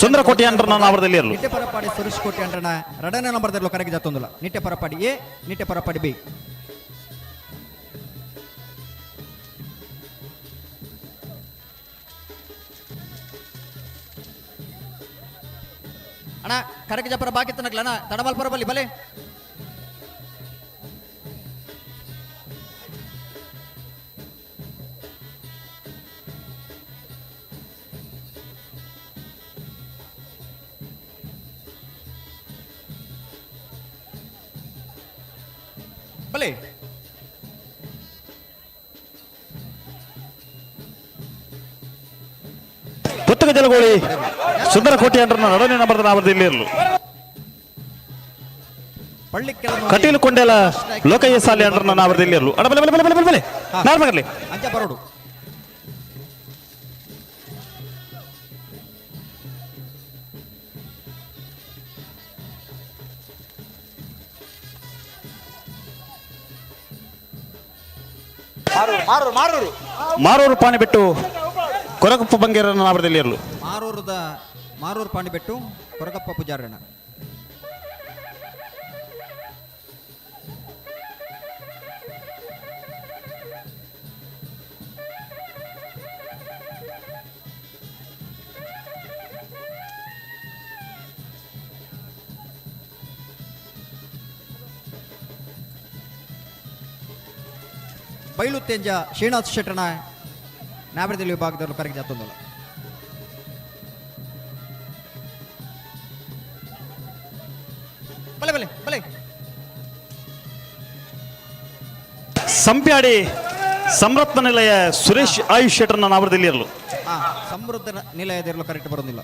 ಸುಂದರ ಕೋಟಿ ಅಂಡ್ರನ ನಾವರದಲ್ಲಿ ಇರಲು. ನಿಟ್ಟೆ ಪರಪಾಡಿ ಸುರೇಶ್ ಕೋಟಿ ಅಂಡ್ರನ ಎರಡನೇ ನಂಬರ್ದಲ್ಲಿ ಕರೆಗೆ ಜಾತೊಂದುಲ್ಲ. ನಿಟ್ಟೆ ಪರಪಾಡಿ ಎ, ನಿಟ್ಟೆ ಪರಪಾಡಿ ಬಿ. ಅಣ್ಣ ಕರಗ ಜಪರ ಬಾಕಿ ತನಕಲ್ಲ ಅಣ್ಣ ತಡಮಲ್ಪುರ ಬಲ್ಲಿ ಬಲೆ. ಬಲೆ ಪುತ್ತಗ ಜಲಗೋಳಿ ಸುಂದರ ಕೋಟಿ ಅಂಡ್ರನ ಎರಡನೇ ನಂಬರ್ದ ನಾವರದಲ್ಲಿ ಇರಲು. ಕಟೀಲು ಕೊಂಡೆಲ ಲೋಕಯ್ಯ ಸಾಲಿ ಅಂಡ್ರನ ನಾವರದಲ್ಲಿ ಇರಲು. ಅಡ ಬಲೆ ಬಲೆ ಬಲೆ ಬಲೆ ಬಲೆ ನಾರ್ಮಗರ್ಲಿ ಅಂಚ ಬರೋಡು. ಮಾರೂರು ಪಾಣಿ ಬಿಟ್ಟು ಕೊರಗಪ್ಪ ಬಂಗೇರನ ನಾವರದಲ್ಲಿ ಇರಲು. ಮಾರೂರು ಪಾಣಿ ಬಿಟ್ಟು ಕೊರಗಪ್ಪ ಪೂಜಾರಣ. ಬೈಲು ತೇಂಜ ಶ್ರೀನಾಥ್ ಶೆಟ್ಟಣ ನಾವರದಲ್ಲಿ ವಿಭಾಗದವರು ಕರೆಗೆ ಜಾತೊಂದಲ್ಲ. ಬಲೆ ಬಲೆ ಬಲೆ ಸಂಪ್ಯಾಡಿ ಸಮರತ್ನ ನಿಲಯ ಸುರೇಶ್ ಆಯುಷ್ ಶೆಟ್ಟರ್ನ ನಾವರದಲ್ಲಿ ಇರಲು. ಸಮೃದ್ಧ ನಿಲಯದಿರಲು ಕರೆಕ್ಟ್ ಬರೋದಿಲ್ಲ.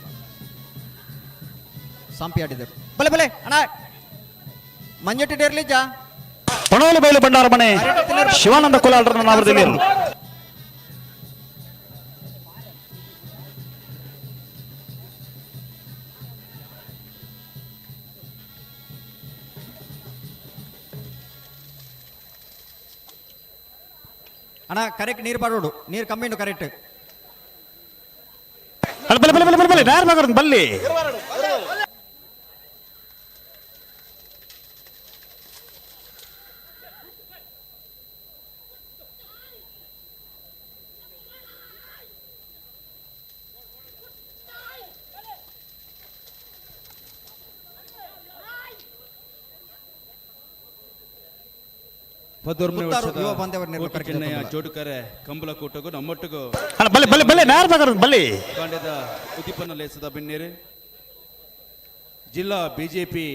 ಸಂಪ್ಯಾಡಿದರು ಬಲೆ ಬಲೆ ಅಣ್ಣ ಮಂಜಟ್ಟಿ ಡೇರ್ಲಿ ಜಾ. ಪಣೋಲು ಬೈಲು ಭಂಡಾರ ಮನೆ ಶಿವಾನಂದ ಕೋಲಾಲ್ರನ್ನ ನಾವರದಲ್ಲಿ ಇರಲು. ಅಣ್ಣ ಕರೆಕ್ಟ್ ನೀರು ಬಾಡೋಡು, ನೀರು ಕಮ್ಮಿ ಉಂಟು ಕರೆಕ್ಟ್. ಅಲ್ಲ ಬಲೆ ಬಲೆ ಬಲೆ ಬಲೆ ಬಲೆ ನಾರ್ ಮಗರನ್ ಬಲ್ಲಿ. ಪದೊರ್ಮನೆ ಪುತ್ತಾರು ವರ್ಷದ ಯುವ ಬಾಂಧವರ ನೆರವು ಕೋಟಿ ಕರೆಗೆ ಚೆನ್ನಯ್ಯ ತಂದುಲ್ಲ. ಜೋಡುಕರೆ ಕಂಬಳ ಕೂಟಗೂ ನಮ್ಮೊಟ್ಟಿಗೂ ಅಲ್ಲ ಬಲೆ ಬಲೆ ಬಲೆ ನಾರ್ ಮಗರನ್ ಬಲ್ಲಿ. ಕಾಂಡ್ಯದ ಉದ್ದೀಪನ ಲೇಸದ ಬೆನ್ನೇರು ಜಿಲ್ಲಾ ಬಿಜೆಪಿ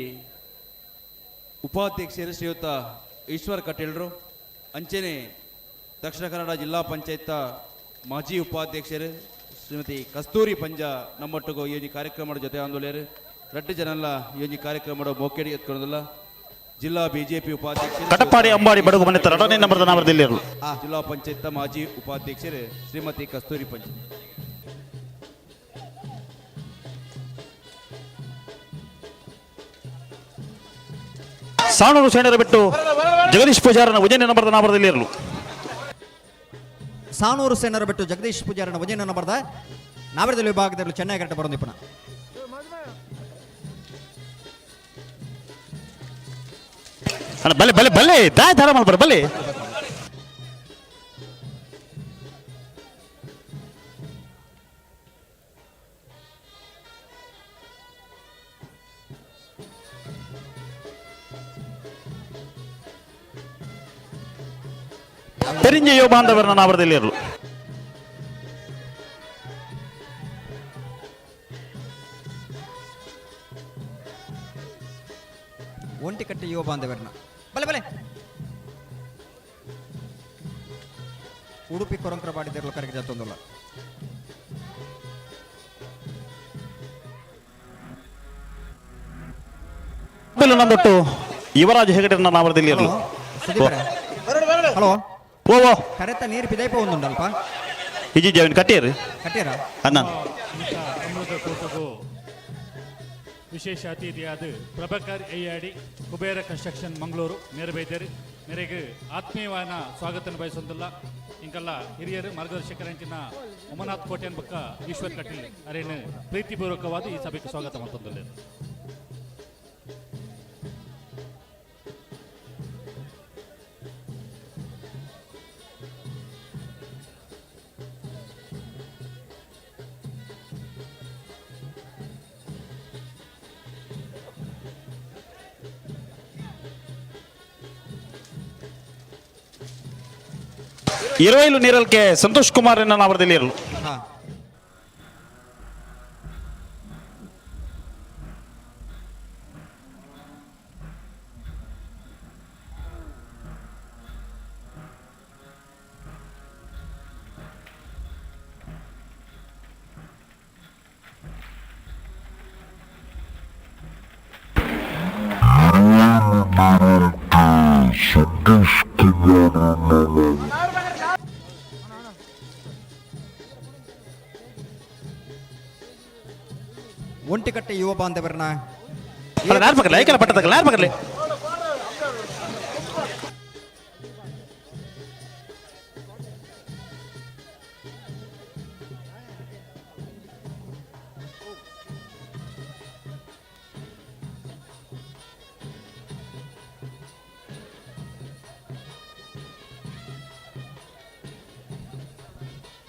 ಉಪಾಧ್ಯಕ್ಷರು ಶ್ರೀಯುತ ಈಶ್ವರ್ ಕಟೀಲ್ರು, ಅಂಚನೆ ದಕ್ಷಿಣ ಕನ್ನಡ ಜಿಲ್ಲಾ ಪಂಚಾಯತ್ ಮಾಜಿ ಉಪಾಧ್ಯಕ್ಷರು ಶ್ರೀಮತಿ ಕಸ್ತೂರಿ ಪಂಜ ನಮ್ಮೊಟ್ಟಿಗೂ ಈ ಒಂದು ಕಾರ್ಯಕ್ರಮದ ಜೊತೆ ಆಂದೋಲರು ರಡ್ಡು ಜನಲ್ಲ ಈ ಒಂದು ಕಾರ್ಯಕ್ರಮದ ಮೋಕೆಡಿ ಎತ್ಕೊಳ್ಳೋದಿಲ್ಲ. ಜಿಲ್ಲಾ ಬಿಜೆಪಿ ಉಪಾಧ್ಯಕ್ಷರು ಕಟಪಾಡಿ ಅಂಬಾಡಿ ಬಡಗು ಮನೆ ಎರಡನೇ ನಂಬರ್ದ ನಾವರದಲ್ಲಿ ಇರಲು. ಜಿಲ್ಲಾ ಪಂಚಾಯತ್ ಮಾಜಿ ಉಪಾಧ್ಯಕ್ಷರು ಶ್ರೀಮತಿ ಕಸ್ತೂರಿ ಪಂಜ. Sanur ಸೇಣರ ಬಿಟ್ಟು ಜಗದೀಶ್ ಪೂಜಾರನ ಉಜಯನ ನಂಬರ್ದ ನಾಮದಲ್ಲಿ ಇರಲು. ಸಾಣೂರು ಸೇನರ ಬಿಟ್ಟು ಜಗದೀಶ್ ಪೂಜಾರನ ವಜನ ನಂಬರ್ದ ನಾವರದಲ್ಲಿ ವಿಭಾಗದಲ್ಲಿ ಚೆನ್ನೈ ಕರೆಕ್ಟ್ ಬರೋ ನಿಪುಣ. ಅಣ್ಣ ಬಲೆ ಬಲೆ ಬಲೆ ದಾಯ ಧಾರ ಮಾಡ್ಬಾರ ಬಲೆ. ಪೆರಿಂಜೆ ಯುವ ಬಾಂಧವರನ್ನ ನಾವರದಲ್ಲಿ ಇರಲು. ಒಂಟಿಕಟ್ಟೆ ಯುವ ಬಾಂಧವರನ್ನ ಬಲೆ ಬಲೆ. ಉಡುಪಿ ಕೊರಂಕರ ಬಾಡಿದಿರಲು ಕರೆಗೆ ಜಾತೊಂದಲ್ಲ. ನಂದೊಟ್ಟು ಯುವರಾಜ್ ಹೆಗಡೆರನ್ನ ನಾವರದಲ್ಲಿ ಇರಲು. ಹಲೋ ಓ ಓ ಕರೆತ ನೀರು ಪಿದೈಪ ಒಂದುಂಡಲ್ಪ. ಇಜಿ ಜವನ್ ಕಟ್ಟಿಯರು ಕಟ್ಟಿಯರ ಅಣ್ಣ. ಅಮೃತ ಕೂಟಗೂ ವಿಶೇಷ ಅತಿಥಿಯಾದ ಪ್ರಭಾಕರ್ ಅಯ್ಯಾಡಿ ಕುಬೇರ ಕನ್ಸ್ಟ್ರಕ್ಷನ್ ಮಂಗಳೂರು ನೆರವೇದರು ಮೇರೆಗೆ ಆತ್ಮೀಯವಾದ ಸ್ವಾಗತ ಬಯಸೊಂದಿಲ್ಲ. ಇಂಕಲ್ಲ ಹಿರಿಯರು ಮಾರ್ಗದರ್ಶಕರಂಚಿನ ಉಮನಾಥ್ ಕೋಟ್ಯಾನ್ ಬಕ್ಕ ಈಶ್ವರ್ ಕಟೀಲ್ ಅರೇನು ಪ್ರೀತಿಪೂರ್ವಕವಾದ ಈ ಸಭೆಗೆ ಸ್ವಾಗತ ಮಾಡ್ತಂದಿಲ್ಲ. ಇರುವೈಲು ನೀರಲ್ಕೆ ಸಂತೋಷ್ ಕುಮಾರ್ ನಾವರದಲ್ಲಿ ಇರಲು. ಒಂಟಿಕಟ್ಟೆ ಯುವ ಬಾಂಧವರನ್ನ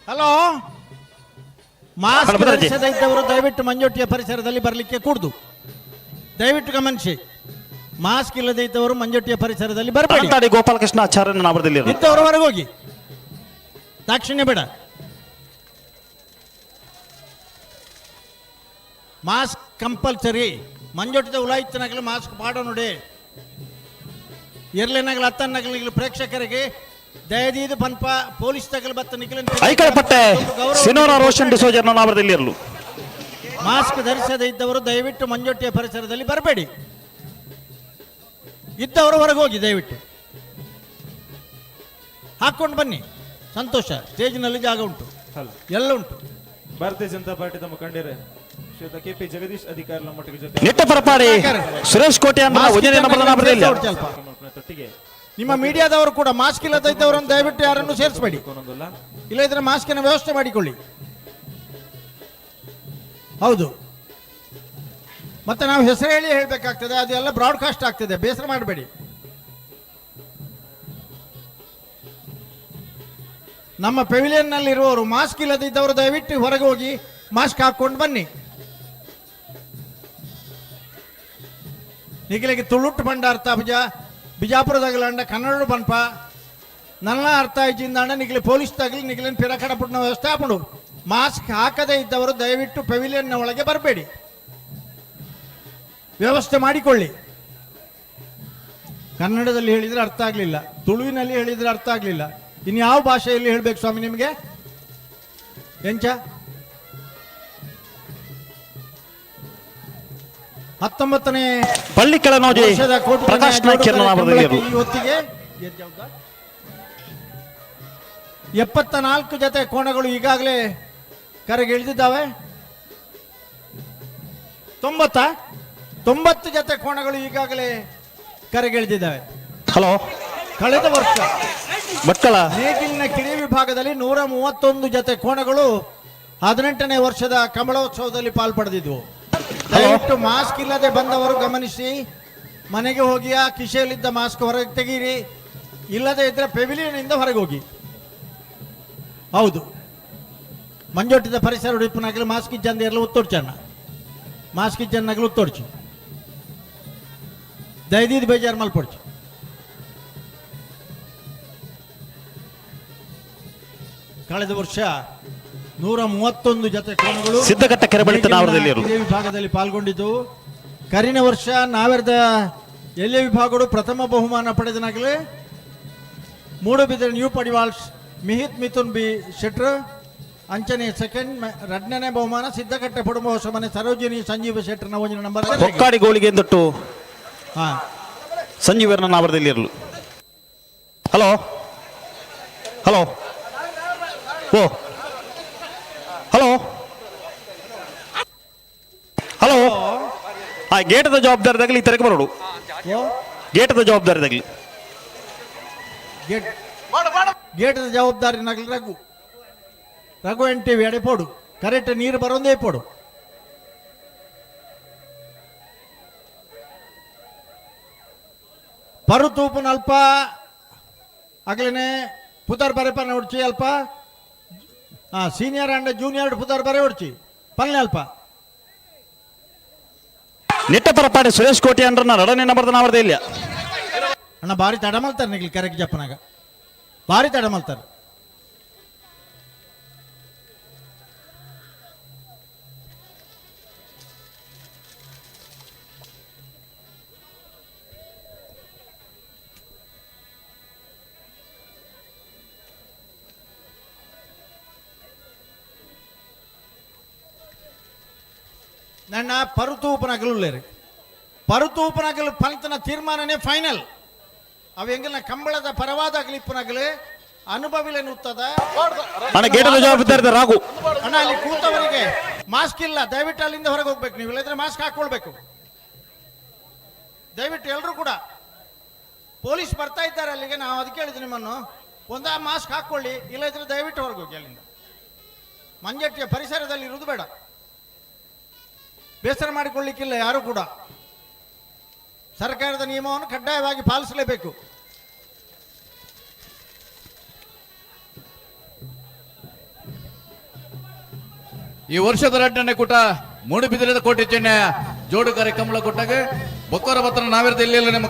ಹಲೋ, ಮಾಸ್ಕ್ ಧರಿಸದೇ ಇದ್ದವರು ದಯವಿಟ್ಟು ಮಂಜೊಟ್ಟಿಯ ಪರಿಸರದಲ್ಲಿ ಬರಲಿಕ್ಕೆ ಕೂಡುದು. ದಯವಿಟ್ಟು ಗಮನಿಸಿ, ಮಾಸ್ಕ್ ಇಲ್ಲದೆ ಇದ್ದವರು ಮಂಜೊಟ್ಟಿಯ ಪರಿಸರದಲ್ಲಿ ಬರಬೇಡಿ. ಗೋಪಾಲಕೃಷ್ಣ ಆಚಾರ್ಯನ ನಾಮದಲ್ಲಿ ಇದ್ದವರು ಹೊರಗೆ ಹೋಗಿ, ದಾಕ್ಷಿಣ್ಯ ಬೇಡ. Mask compulsory. ಮಂಜೊಟ್ಟಿದ ಉಲಾಯಿತ್ತನಾಗಲಿ mask ಪಾಡೋ ನೋಡಿ. ಎರ್ಲೆನಾಗಲಿ ಅತ್ತನ್ನಾಗಲಿ ಪ್ರೇಕ್ಷಕರಿಗೆ ದಯದೀದು ಪನ್ಪ ಪೊಲೀಸ್ ತಗಲು ಬತ್ತ ನಿಖಿಲ ಐಕಳಪಟ್ಟೆ ಸಿನೋರಾ ರೋಷನ್ ಡಿಸೋಜರ್ನ ನಾಮದಲ್ಲಿ ಇರಲು. ಮಾಸ್ಕ್ ಧರಿಸದೇ ಇದ್ದವರು ದಯವಿಟ್ಟು ಮಂಜೊಟ್ಟಿಯ ಪರಿಸರದಲ್ಲಿ ಬರಬೇಡಿ. ಇದ್ದವರು ಹೊರಗೆ ಹೋಗಿ, ದಯವಿಟ್ಟು ಹಾಕೊಂಡು ಬನ್ನಿ. ಸಂತೋಷ, ಸ್ಟೇಜ್ನಲ್ಲಿ ಜಾಗ ಉಂಟು, ಎಲ್ಲ ಉಂಟು. ಭಾರತೀಯ ಜನತಾ ಪಾರ್ಟಿದ ಮುಖಂಡರೇ ಶ್ರೀಯುತ ಕೆ ಪಿ ಜಗದೀಶ್ ಅಧಿಕಾರಿ ನಮ್ಮೊಟ್ಟಿಗೆ ಜೊತೆ ನಿಟ್ಟ ಪರಪಾಡಿ ಸುರೇಶ್ ಕೋಟೆ ತೊಟ್ಟಿಗೆ ನಿಮ್ಮ ಮೀಡಿಯಾದವರು ಕೂಡ ಮಾಸ್ಕ್ ಇಲ್ಲದ ಇದ್ದವರನ್ನು ದಯವಿಟ್ಟು ಯಾರನ್ನು ಸೇರಿಸಬೇಡಿ. ಇಲ್ಲದಿದ್ದರೆ ಮಾಸ್ಕಿನ ವ್ಯವಸ್ಥೆ ಮಾಡಿಕೊಳ್ಳಿ. ಹೌದು, ಮತ್ತೆ ನಾವು ಹೆಸರು ಹೇಳಿ ಹೇಳಬೇಕಾಗ್ತದೆ, ಅದೆಲ್ಲ ಬ್ರಾಡ್ಕಾಸ್ಟ್ ಆಗ್ತದೆ, ಬೇಸರ ಮಾಡಬೇಡಿ. ನಮ್ಮ ಪೆವಿಲಿಯನ್ನಲ್ಲಿರುವವರು ಮಾಸ್ಕ್ ಇಲ್ಲದಿದ್ದವರು ದಯವಿಟ್ಟು ಹೊರಗೆ ಹೋಗಿ ಮಾಸ್ಕ್ ಹಾಕೊಂಡು ಬನ್ನಿ. ನಿಖಿಲಿಗೆ ತುಳುಟ್ಟು ಪಂಡ ಅರ್ಥ ಬಿಜಾಪುರದಾಗಲಂಡ ಕನ್ನಡ ಪನ್ಪ ನನ್ನ ಅರ್ಥ ಆಯ್ಚಿಂದಾಂಡ ನಿಖಿಲಿ ಪೊಲೀಸ್ ತಗಲಿ ನಿಖಿಲಿನ ಪಿರಕಡ ಪುಟ್ನ ವ್ಯವಸ್ಥೆ ಹಾಕೊಂಡು. ಮಾಸ್ಕ್ ಹಾಕದೇ ಇದ್ದವರು ದಯವಿಟ್ಟು ಪೆವಿಲಿಯನ್ನ ಒಳಗೆ ಬರಬೇಡಿ, ವ್ಯವಸ್ಥೆ ಮಾಡಿಕೊಳ್ಳಿ. ಕನ್ನಡದಲ್ಲಿ ಹೇಳಿದರೆ ಅರ್ಥ ಆಗಲಿಲ್ಲ, ತುಳುವಿನಲ್ಲಿ ಹೇಳಿದರೆ ಅರ್ಥ ಆಗಲಿಲ್ಲ, ಇನ್ಯಾವ ಭಾಷೆಯಲ್ಲಿ ಹೇಳಬೇಕು ಸ್ವಾಮಿ ನಿಮಗೆ? ಎಂಚ 19ನೇ ಪಳ್ಳಿಕಳನೋಜಿ ಪ್ರಕಾಶ್ ಈ ಹೊತ್ತಿಗೆ 74 ಜೊತೆ ಕೋಣಗಳು ಈಗಾಗಲೇ ಕರೆಗೆ ಇಳಿದಿದ್ದಾವೆ. 90 ಜೊತೆ ಕೋಣಗಳು ಈಗಾಗಲೇ ಕರೆಗೆಳೆದಿದ್ದಾವೆ. ಹಲೋ, ಕಳೆದ ವರ್ಷ ಭಟ್ಕಳ ನೇಗಿಲಿನ ಕಿರಿಯ ವಿಭಾಗದಲ್ಲಿ 131 ಜತೆ ಕೋಣಗಳು 18ನೇ ವರ್ಷದ ಕಂಬಳೋತ್ಸವದಲ್ಲಿ ಪಾಲ್ಪಡೆದಿದ್ವು. ದಯವಿಟ್ಟು ಮಾಸ್ಕ್ ಇಲ್ಲದೆ ಬಂದವರು ಗಮನಿಸಿ, ಮನೆಗೆ ಹೋಗಿ ಆ ಕಿಸೆಯಲ್ಲಿದ್ದ ಮಾಸ್ಕ್ ಹೊರಗೆ ತೆಗೀರಿ, ಇಲ್ಲದೆ ಇದ್ರೆ ಪೆವಿಲಿಯನ್ ಇಂದ ಹೊರಗೆ ಹೋಗಿ. ಹೌದು, ಮಂಜೊಟ್ಟಿದ ಪರಿಸರ ಉಡುಪಿನಾಗಲಿ ಮಾಸ್ಕ್ ಇಜ್ಜಂದ ಇರಲು ಒತ್ತೊಡ್ಚಣ್ಣ, ಮಾಸ್ಕ್ ಇಜ್ಜನ್ನಾಗಲು ಒತ್ತೊಡ್ಚು, ದಯದೀದ್ ಬೇಜಾರು ಮಲ್ಪೊಡ್ಚು. ಕಳೆದ ವರ್ಷ 131 ಜತೆ ಕೋಣಗಳು ಸಿದ್ಧಘಟ್ಟ ಕೆರೆ ಬಳಿತ ನಾವರದಲ್ಲಿ ಕಿರಿಯ ವಿಭಾಗದಲ್ಲಿ ಪಾಲ್ಗೊಂಡಿದ್ದವು. ಕರಿನ ವರ್ಷ ನಾವೆರದ ಎಲ್ಯ ವಿಭಾಗಗಳು ಪ್ರಥಮ ಬಹುಮಾನ ಪಡೆದನಾಗಲೇ ಮೂಡುಬಿದಿರೆ ನ್ಯೂ ಪಡಿವಾಳ್ಸ್ ಮಿಹಿತ್ ಮಿಥುನ್ ಬಿ ಶೆಟ್ರ್, ಅಂಚನೆ ಸೆಕೆಂಡ್ ಎರಡನೇ ಬಹುಮಾನ ಸಿದ್ಧಕಟ್ಟೆ ಪಡುಂಬ ಹೊಸ ಮನೆ ಸರೋಜಿನಿ ಸಂಜೀವ ಶೆಟ್ಟರ್ನ ಒಂಜಿನ ನಂಬರ್. ಹೊಕ್ಕಾಡಿ ಗೋಳಿಗೆ ಎಂದೊಟ್ಟು ಹಾ ಸಂಜೀವರ್ನ ನಾವರದಲ್ಲಿ ಇರಲು. ಹಲೋ ಹಲೋ ಓ ಹಲೋ ಹಲೋ, ಆ ಗೇಟದ ಜವಾಬ್ದಾರಿದಾಗಲಿ ಈ ತರಕ್ಕೆ ಬರೋಡು, ಗೇಟದ ಜವಾಬ್ದಾರಿದಾಗಲಿ ಗೇಟ್ ಗೇಟದ ಜವಾಬ್ದಾರಿ ನಗಲಿ ರಘು ರಘು ಎನ್ ಟಿ ಎಡೆ ಪೋಡು, ಕರೆಕ್ಟ್ ನೀರು ಬರೋದೇ ಪೋಡು. ಪರು ತೂಪುನ ಅಲ್ಪ ಅಗಲನೆ ಪುದರ್ ಬರೆಪನ ಹೊಡ್ಚಿ ಅಲ್ಪ, ಹಾಂ ಸೀನಿಯರ್ ಅಂಡ್ ಜೂನಿಯರ್ ಪುದರ್ ಬರೆ ಹೊಡ್ಚಿ ಪಲ್ನೆ ಅಲ್ಪ. ನೆಟ್ಟ ಪರಪಾಡಿ ಸುರೇಶ್ ಕೋಟಿ ಅಂಡ್ರನ್ನ ಎರಡನೇ ನಂಬರ್ದ ನಾವರದೇ ಇಲ್ಲ. ಅಣ್ಣ ಭಾರಿ ತಡ ಮಲ್ತಾರೆ ನಿಗ್ಲಿ ಕರೆಕ್ಟ್ ಜಪ್ಪನಾಗ, ಭಾರಿ ತಡ ಮಲ್ತಾರೆ. ನನ್ನ ಪರುತೂಪನಗಲು ಪರುತೂಪನಗಲು ಫಲಿತನ ತೀರ್ಮಾನನೇ ಫೈನಲ್. ಅವು ಎಂಗಲ್ನ ಕಂಬಳದ ಪರವಾದ ಅಗಲಿಪ್ಪನಗಲು ಅನುಭವಿಲೆ ನುತ್ತದ. ಅಣ್ಣ ಗೇಟದ ಜವಾಬ್ದಾರಿ ರಾಘು. ಅಣ್ಣ ಅಲ್ಲಿ ಕೂತವರಿಗೆ ಮಾಸ್ಕ್ ಇಲ್ಲ, ದಯವಿಟ್ಟು ಅಲ್ಲಿಂದ ಹೊರಗೆ ಹೋಗ್ಬೇಕು ನೀವು, ಇಲ್ಲದ್ರೆ ಮಾಸ್ಕ್ ಹಾಕೊಳ್ಬೇಕು ದಯವಿಟ್ಟು ಎಲ್ಲರೂ ಕೂಡ. ಪೊಲೀಸ್ ಬರ್ತಾ ಇದ್ದಾರೆ ಅಲ್ಲಿಗೆ, ನಾವು ಅದಕ್ಕೆ ಹೇಳಿದ್ವಿ ನಿಮ್ಮನ್ನು, ಒಂದಾ ಮಾಸ್ಕ್ ಹಾಕೊಳ್ಳಿ, ಇಲ್ಲದ್ರೆ ದಯವಿಟ್ಟು ಹೊರಗೆ ಹೋಗಿ ಅಲ್ಲಿಂದ. ಮಂಜಟ್ಟಿಯ ಪರಿಸರದಲ್ಲಿ ಇರುವುದು ಬೇಡ, ಬೇಸರ ಮಾಡಿಕೊಳ್ಳಿಕ್ಕಿಲ್ಲ ಯಾರು ಕೂಡ. ಸರ್ಕಾರದ ನಿಯಮವನ್ನು ಕಡ್ಡಾಯವಾಗಿ ಪಾಲಿಸಲೇಬೇಕು. ಈ ವರ್ಷದ ಎರಡನೇ ಕೂಟ ಮೂಡುಬಿದಿರೆದ ಕೋಟೆ ಚೆನ್ನೆ ಜೋಡುಗಾರೆ ಕಮಲ ಕೊಟ್ಟಾಗ ಬೊಕ್ಕರ ಬತ್ತನ ನಾವಿರದ ಎಲ್ಲಿ ನಿಮ್ಮ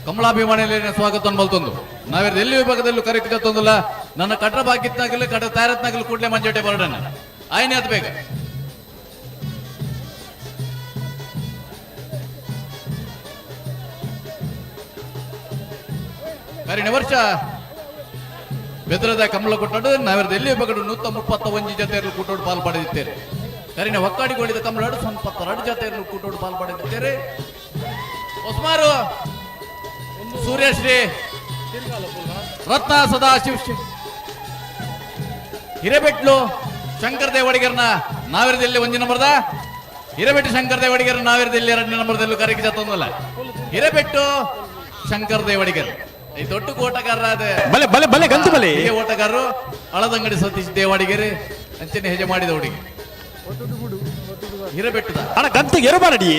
ಕಮಲಾಭಿಮಾನಿಯಲ್ಲಿ ಸ್ವಾಗತ ಮಲ್ತೊಂದು. ನಾವಿರದ ಎಲ್ಲಿ ವಿಭಾಗದಲ್ಲೂ ಕರೆ ತಂದಿಲ್ಲ. ನನ್ನ ಕಟ್ರ ಬಾಕಿತ್ನಾಗಲಿ ಕಟ್ರ ತಯಾರತ್ನಾಗಲಿ ಕೂಡಲೇ ಮಂಜಟೆ ಬರೋಣ ಆಯ್ನೆ ಅದು ಬೇಗ. ಕರಿನ ವರ್ಷ ಬೆದ್ರದ ಕಮಲ ಕೊಟ್ಟಾಡು ನಾವಿರದ ಎಲ್ಲಿ ವಿಭಾಗಡು 131 ಜೊತೆಯಲ್ಲೂ ಕೂಟೋಡು ಪಾಲು ಪಡೆದಿದ್ದೇವೆ. ಕರಿನ ಹೊಕ್ಕಾಡಿಗೋಳಿದ ಕಮಲಾಡು 22 ಜೊತೆಯಲ್ಲೂ ಕೂಟೋಡು ಪಾಲು ಪಡೆದಿದ್ದೇವೆ. ಹೊಸ್ಮಾರು ಸೂರ್ಯಶ್ರೀ ರತ್ನ ಸದಾಶಿವ ಹಿರೇಬೆಟ್ಲು ಶಂಕರ್ ದೇವಡಿಗರ್ನ ನಾವಿರದಲ್ಲಿ 1 ನಂಬರ್ದ, ಹಿರೇಬೆಟ್ಟು ಶಂಕರ್ ದೇವಡಿಗರ್ ನಾವಿರದಲ್ಲಿ 2ನೇ ನಂಬರ್ದಲ್ಲೂ ಕರೆಗೆ ಜೊತೆ ಹಿರೇಬೆಟ್ಟು ಶಂಕರ್ ದೇವಡಿಗರ್ ಈ ದೊಡ್ಡ ಓಟಗಾರರ ಬಲೆ ಬಲೆ ಬಲೆ ಗಂತು ಬಲೆ ಓಟಗಾರರು ಹಳದಂಗಡಿ ಸತೀಶ್ ದೇವಾಡಿಗೆರೆ ಅಂಚನೆ ಹೆಜೆ ಮಾಡಿದ ಹುಡುಗಿ ಹಿರೇಬೆಟ್ಟದ ಅಣ್ಣ ಗಂತು ಎರಬಾರಡಿ.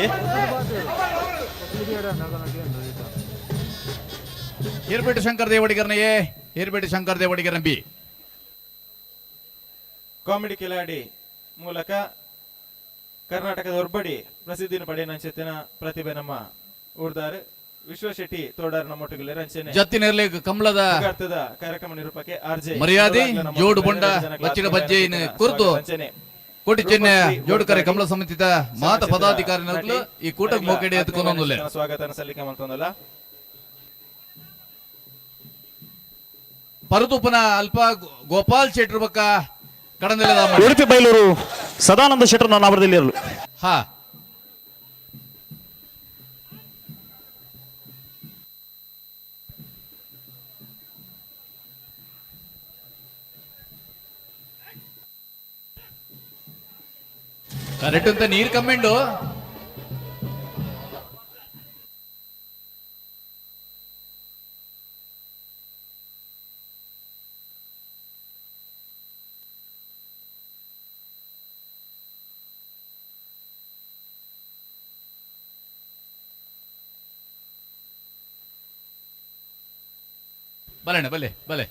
ಹಿರೇಬೆಟ್ಟು ಶಂಕರ್ ದೇವಡಿಗರ್ನ ಎ, ಹಿರೇಬೆಟ್ಟು ಶಂಕರ್ ದೇವಡಿಗರ್ನ ಬಿ. ಕಾಮಿಡಿ ಕಿಲಾಡಿ ಮೂಲಕ ಕರ್ನಾಟಕದ ಒರ್ಬಡಿ ಪ್ರಸಿದ್ಧಿನ ಪಡೆಯನಂಚೆತ್ತಿನ ಪ್ರತಿಭೆ ನಮ್ಮ ಊರ್ದಾರ್ ವಿಶ್ವ ಶೆಟ್ಟಿ ತೋಡಾರ್ ನಮ್ಮೊಟ್ಟಿಗೆ ರಂಚನೆ ಜತ್ತಿನಲ್ಲಿ ಕಮಲದ ಕಾರ್ಯಕ್ರಮ ನಿರೂಪಕೆ ಆರ್ ಜೆ ಮರ್ಯಾದೆ ಜೋಡು ಬೊಂಡ ಬಚ್ಚಿನ ಬಜ್ಜೆಯನ್ನು ಕುರಿತು ಕೋಟಿ ಚೆನ್ನೆ ಜೋಡುಕರೆ ಕಮಲ ಸಮಿತಿದ ಮಾತ ಪದಾಧಿಕಾರಿ ಈ ಕೂಟಕ್ಕೆ ಮೋಕೆಡೆ ಎತ್ಕೊಂಡೊಂದುಲ್ಲೆ ಸ್ವಾಗತ ಸಲ್ಲಿಕೆ ಮಾಡ್ತೊಂದಲ್ಲ. ಪರತುಪನ ಅಲ್ಪ ಗೋಪಾಲ್ ಶೆಟ್ಟರ್ ಬಕ್ಕ ಕಡಂದೆಲ್ಲ ಉಡುಪಿ ಬೈಲೂರು ಸದಾನಂದ ಶೆಟ್ಟರ್ ನನ್ನ ಅವರದಲ್ಲಿ ಇರಲು. ಹಾ ಕರೆಕ್ಟ್ ಅಂತ ನೀರ್ ಕಮ್ಮಿಂಡು. ಬಲಣ್ಣ ಬಲೆ ಬಲೆ.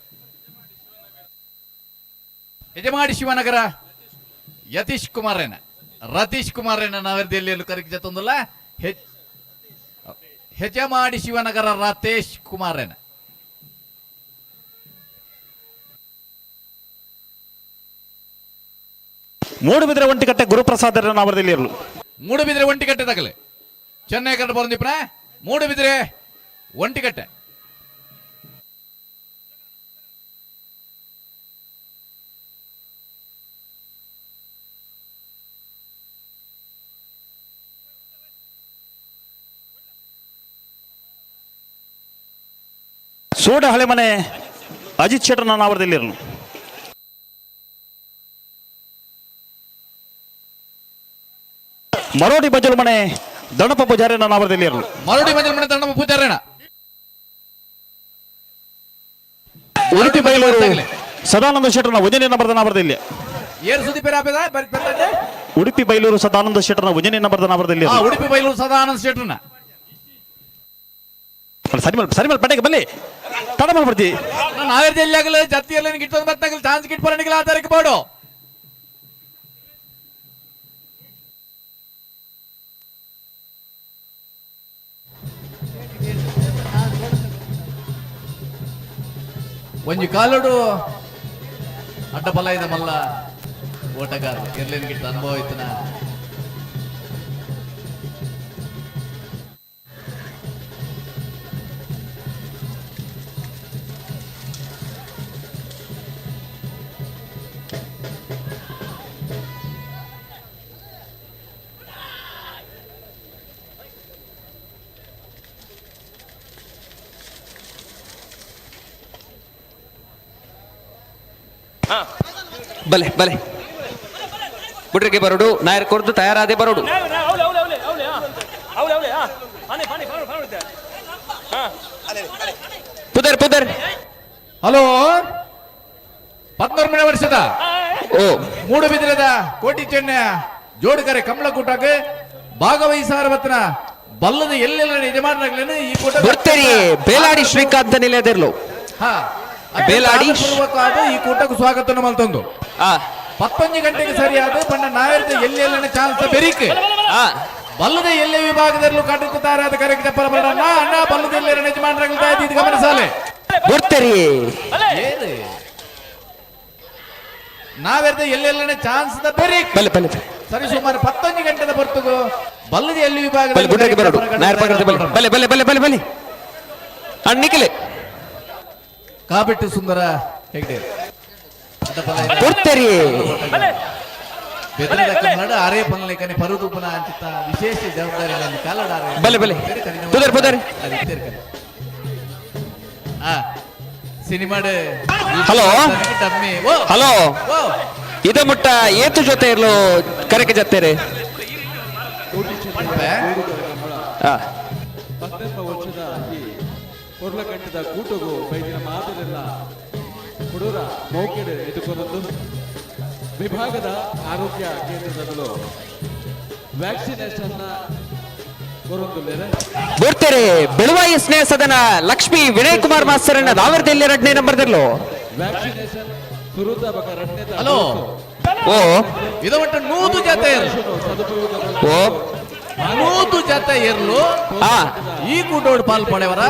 ಯಜಮಾಡಿ ಶಿವನಗರ ಯತೀಶ್ ಕುಮಾರೇನ, ರತೀಶ್ ಕುಮಾರೇನ ನಾವೆರ್ದೆಲ್ಲಿ ಕರೆಕ್ ಜತ್ತೊಂದಲ್ಲ. ಹೆಜಮಾಡಿ ಶಿವನಗರ ರತೇಶ್ ಕುಮಾರೇನ. ಮೂಡುಬಿದ್ರೆ ಒಂಟಿಕಟ್ಟೆ ಗುರುಪ್ರಸಾದ್ ನಾವರದಲ್ಲಿ. ಮೂಡುಬಿದ್ರೆ ಒಂಟಿಕಟ್ಟೆ ತಗಲೆ ಚೆನ್ನೈ ಕಂಡು ಬಂದಿಪ್ರ. ಮೂಡುಬಿದ್ರೆ ಒಂಟಿಕಟ್ಟೆ. ಸೋಡ ಹಳೆಮನೆ ಅಜಿತ್ ಶೆಟ್ಟರ್ ನಾವರದಲ್ಲಿರಲು. ಮರೋಡಿ ಬಜಲ್ ಮನೆ ದಣಪ ಪೂಜಾರಿನ ನಾವರದಲ್ಲಿರಲು. ಮರೋಡಿ ಬಜಲ್ ಮನೆ ದಣಪ ಪೂಜಾರಿನ. ಉಡುಪಿ ಬೈಲೂರು ಸದಾನಂದ ಶೆಟ್ಟರ್ನ ಉಜನಿ ನಂಬರ್ದ ನಾವರದಲ್ಲಿ. ಏರು ಸುದ್ದಿ ಪೇರಾಪೆದ ಬರ್ತದೆ. ಉಡುಪಿ ಬೈಲೂರು ಸದಾನಂದ ಶೆಟ್ಟರ್ನ ಉಜನಿ ನಂಬರ್ದ ನಾವರದಲ್ಲಿ. ಉಡುಪಿ ಬೈಲೂರು ಸದಾನಂದ ಶೆಟ್ಟರ್ನ. ಸರಿ ಮಲ್ ಸರಿ ಮಲ್ ಪಟ್ಟೆಗೆ ಬಲ್ಲಿ ತಡ ಮಾಡ್ಬಿಡ್ತಿ. ನಾವೇರ್ದಲ್ಲಿ ಆಗಲ್ಲ ಜತ್ತಿಯಲ್ಲಿ ಗಿಟ್ಟೊಂದು ಬತ್ತಾಗಲ್ಲ ಚಾನ್ಸ್ ಗಿಟ್ ಪರಣಿಗಳ ಆಧಾರಕ್ಕೆ ಬೋಡು. ಒಂಜಿ ಕಾಲೋಡು ಅಡ್ಡ ಬಲ ಇದೆ ಮಲ್ಲ ಓಟಗಾರ ಎರ್ಲೇನ್ ಗಿಟ್ಟ ಅನುಭವ ಇತ್ತನ. ಬಲೆ ಬಲೆ ಬುಡ್ರಿಗೆ ಬರೋಡು ನಾಯರ್ ಕೊರ್ದು ತಯಾರಾದೆ ಬರೋಡು. ಪುದರ್ ಪುದರ್. ಹಲೋ 13ನೇ ವರ್ಷದ ಓ ಮೂಡುಬಿದಿರದ ಕೋಟಿ ಚೆನ್ನ ಜೋಡುಕರೆ ಕಮಲಕೂಟಕ್ಕೆ ಭಾಗವಹಿಸಾರವತ್ನ ಬಲ್ಲದ ಎಲ್ಲೆಲ್ಲ ಯಜಮಾನರಾಗ್ಲೇನು ಈ ಕೂಟ ಬರ್ತೀರಿ. ಬೇಲಾಡಿ ಶ್ರೀಕಾಂತ ನಿಲಯದಿರ್ಲು. ಹಾ ಬೇಲಾಡಿ ಈ ಕೂಟಕ್ಕೆ ಸ್ವಾಗತ ಮಲ್ತೊಂದು 11 ಗಂಟೆಗೆ ಸರಿಯಾದ ಬಣ್ಣ ನಾಯರ್ದ ಎಲ್ಲೆಲ್ಲ ಚಾನ್ಸ್ ಬೆರಿಕ್ ಬಲ್ಲದ ಎಲ್ಲೆ ವಿಭಾಗದಲ್ಲೂ ಕಟ್ಟುತ್ತಾರೆ. ಅದ ಕರೆಕ್ಟ್ ಅಣ್ಣ ಅಣ್ಣ ಬಲ್ಲದ ಎಲ್ಲೆ ಯಜಮಾನರಾಗ್ತಾ ಇದು ಗಮನಿಸಾಲೆ ಬರ್ತೀರಿ. ನಾವೆರ್ದ ಎಲ್ಲೆಲ್ಲ ಚಾನ್ಸ್ ಬೆರಿಕ್ ಬಲೆ ಬಲೆ ಸರಿ ಸುಮಾರು 11 ಗಂಟೆದ ಬರ್ತಗು ಬಲ್ಲದ ಎಲ್ಲಿ ವಿಭಾಗ ಬಲೆ ಬಲೆ ಬಲೆ ಬಲೆ ಬಲೆ ಅಣ್ಣಿಕಲೆ ಕಾಬಿಟ್ಟು ಸುಂದರ ಹೆಗ್ಡೆ ಕೊಡ್ತೀರಿ. ಬೆದರದ ಕನ್ನಡ ಅರೆ ಪನ್ಲೇಕನೆ ಪರುದುಪನ ಅಂಚಿತ ವಿಶೇಷ ಜವಾಬ್ದಾರಿ ಕನ್ನಡ ಬಲೆ ಬಲೆ ಪುದರ್ ಪುದರ್. ಸಿನಿಮಾಡ್. ಹಲೋ ಹಲೋ ಇದ ಮುಟ್ಟ ಏತು ಜೊತೆ ಇರ್ಲು ಕರೆಕೆ ಜತ್ತೇರೆ. ವರ್ಷದ ಈ ಕೊರ್ಲಕಂಠದ ಕೂಟಗೂ ಬೈದಿನ ಮಾತರೆಲ್ಲ ಕೊಡೂರ ಮೌಕೆಡೆ ಎದುಕೊಂದು ವಿಭಾಗದ ಆರೋಗ್ಯ ಕೇಂದ್ರದಲ್ಲೂ ವ್ಯಾಕ್ಸಿನೇಷನ್ ಬರ್ತಾರೆ. ಬೆಳುವಾಯಿ ಸ್ನೇಹ ಸದನ ಲಕ್ಷ್ಮಿ ವಿನಯ್ ಕುಮಾರ್ ಮಾಸ್ತರನ್ನ ದಾವರದಲ್ಲಿ 2ನೇ ನಂಬರ್ದಲ್ಲೂ. ವ್ಯಾಕ್ಸಿನೇಷನ್ ಸುರುತ ಬಕ 2ನೇ. ಹಲೋ ಓ ಇದು ಒಟ್ಟು 100 ಜೊತೆ ಇರ್ಲು. ಓ 100 ಜೊತೆ ಇರ್ಲು ಈ ಕೂಟೋಡು ಪಾಲ್ ಪಡೆಯವರ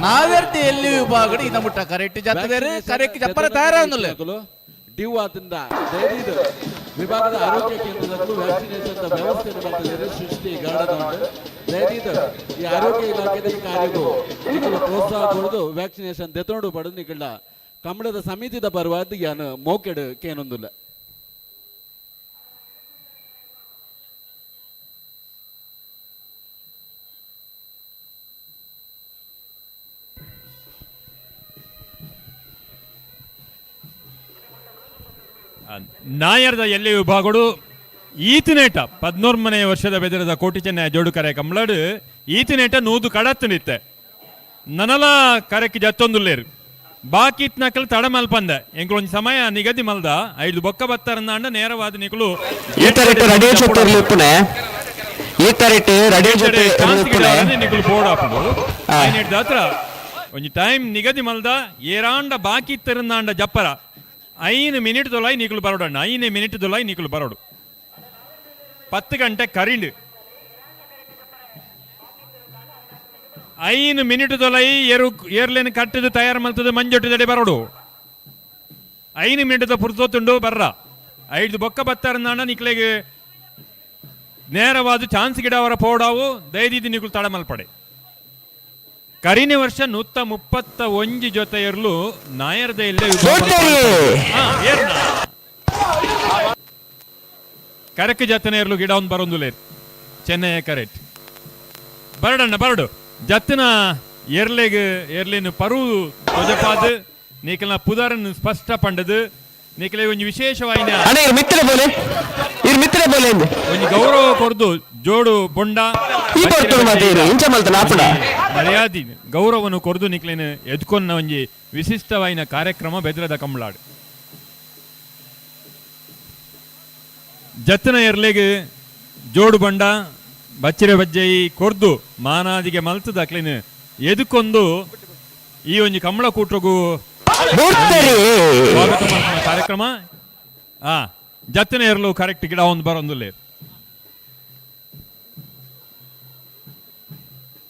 ನಾವೆರ್ತಿ ಎಲ್ಲಿ ವಿಭಾಗಡು ಇದ ಮುಟ್ಟ ಕರೆಕ್ಟ್ ಜತ್ತದೇರು ಕರೆಕ್ಟ್ ಜಪ್ಪರ ತಯಾರಾಗಿಲ್ಲ. ಡಿವ್ ಆದಿಂದ ದಯವಿದು ವಿಭಾಗದ ಆರೋಗ್ಯ ಕೇಂದ್ರದಲ್ಲೂ ವ್ಯಾಕ್ಸಿನೇಷನ್ ವ್ಯವಸ್ಥೆಯನ್ನು ಮಾಡ್ತಿದ್ದಾರೆ ಸೃಷ್ಟಿ ಗಾರ್ಡನ್ ಉಂಟು. ದಯವಿದು ಈ ಆರೋಗ್ಯ ಇಲಾಖೆದ ಈ ಕಾರ್ಯಕ್ಕೂ ನಿಖಿಲ ಪ್ರೋತ್ಸಾಹ ಕೊಡೋದು ವ್ಯಾಕ್ಸಿನೇಷನ್ ದೆತೊಂಡು ಪಡೆದು ನಿಖಿಲ ಕಂಬಳದ ಸಮಿತಿದ ಪರವಾದ ಯಾನು ಮೋಕೆಡು ಕೇನೊಂದಿಲ್ಲ. ನಾಯರ್ದ ಎಲ್ಲಿ ವಿಭಾಗಡು ಈತನೇಟ 13ನೇ ವರ್ಷದ ಬೆದರದ ಕೋಟಿ ಚೆನ್ನೈ ಜೋಡುಕರೆ ಕಮಲಡು ಈತನೇಟ ನೂದು ಕಡತ್ತನಿತ್ತೆ ನನಲ ಕರೆಕ್ ಜತ್ತೊಂದುಲ್ಲೇರು ಬಾಕಿ ನಕಲು ತಡ ಮಲ್ಪಂದೆ ಎಂಕುಲು ಒಂಜಿ ಸಮಯ ನಿಗದಿ ಮಲ್ದ ಐದು ಬೊಕ್ಕ ಬತ್ತಾರನ್ನ ಅಂಡ ನೇರವಾದ ನಿಕುಲು ಈತರಿಟ್ಟು ರೆಡಿ ಜೊತೆ ಇಪ್ಪುನೆ ನಿಕುಲು ಬೋರ್ಡ್ ಹಾಪುಂಡು ಹತ್ರ ಒಂಜಿ ಟೈಮ್ ನಿಗದಿ ಮಲ್ದ ಏರಾಂಡ ಬಾಕಿ ತೆರಂದಾಂಡ ಜಪ್ಪರ 5 ಮಿನಿಟ್ ದೊಲಾಯಿ ನೀಕುಲು ಬರೋಡಣ್ಣ 5 ಮಿನಿಟ್ ದೊಲಾಯಿ ನೀಕುಲು ಬರೋಡು 10 ಗಂಟೆ ಕರಿಂಡು 5 ಮಿನಿಟ್ ದೊಲಾಯಿ ಏರ್ಲೇನ್ ಕಟ್ಟಿದ್ದು ತಯಾರು ಮಲ್ತದೆ ಮಂಜೊಟ್ಟಿದಡೆ ಬರೋಡು 5 ಮಿನಿಟ್ ಪುರ್ಸೊತ್ತುಂಡು ಬರ್ರ 5 ಬೊಕ್ಕ ಬತ್ತಾರನಾಣ ನಿಕ್ಲೆಗೆ ನೇರವಾದ ಚಾನ್ಸ್ ಗಿಡವರ ಪೋಡಾವು ದಯದಿದ್ದು ನಿಕುಲು ತಡ ಮಲ್ಪಡೆ ಕರಿನ ವರ್ಷ 131 ಜೊತೆ ಇರಲು ನಾಯರ್ದ ಇಲ್ಲೇ ಕರೆಕ್ ಜತನೆ ಇರಲು ಗಿಡ ಒಂದು ಬರೊಂದುಲೇ ಚೆನ್ನೈಯ ಕರೆಕ್ಟ್ ಬರಡಣ್ಣ ಬರಡು ಜತ್ತಿನ ಎರ್ಲೆಗ್ ಎರ್ಲೇನು ಪರು ತೊಜಪಾದು ನೀಕಲ್ನ ಪುದರನ್ನು ಸ್ಪಷ್ಟ ಪಂಡದು ನೀಕಲೆ ಒಂಜಿ ವಿಶೇಷವಾಯಿನ ಒಂಜಿ ಗೌರವ ಕೊರ್ದು ಜೋಡು ಬೊಂಡ ಮರ್ಯಾದಿ ಗೌರವನು ಕೊರ್ದು ನಿಕ್ಲೇನು ಎದ್ಕೊನ್ನ ಒಂಜಿ ವಿಶಿಷ್ಟವಾಯಿನ ಕಾರ್ಯಕ್ರಮ ಬೆದ್ರದ ಕಂಬಳಾಡು ಜತ್ತನ ಎರ್ಲೆಗ್ ಜೋಡು ಬಂಡ ಬಚ್ಚಿರೆ ಬಜ್ಜೈ ಕೊರ್ದು ಮಾನಾದಿಗೆ ಮಲ್ತದ ಅಕ್ಲೇನು ಎದುಕೊಂದು ಈ ಒಂಜಿ ಕಂಬಳ ಕೂಟಗೂ ಸ್ವಾಗತ ಮಾಡ್ತಾನೆ ಕಾರ್ಯಕ್ರಮ. ಜತ್ತನ ಎರ್ಲು ಕರೆಕ್ಟ್ ಗಿಡ ಒಂದು ಬರೊಂದುಲ್ಲೇ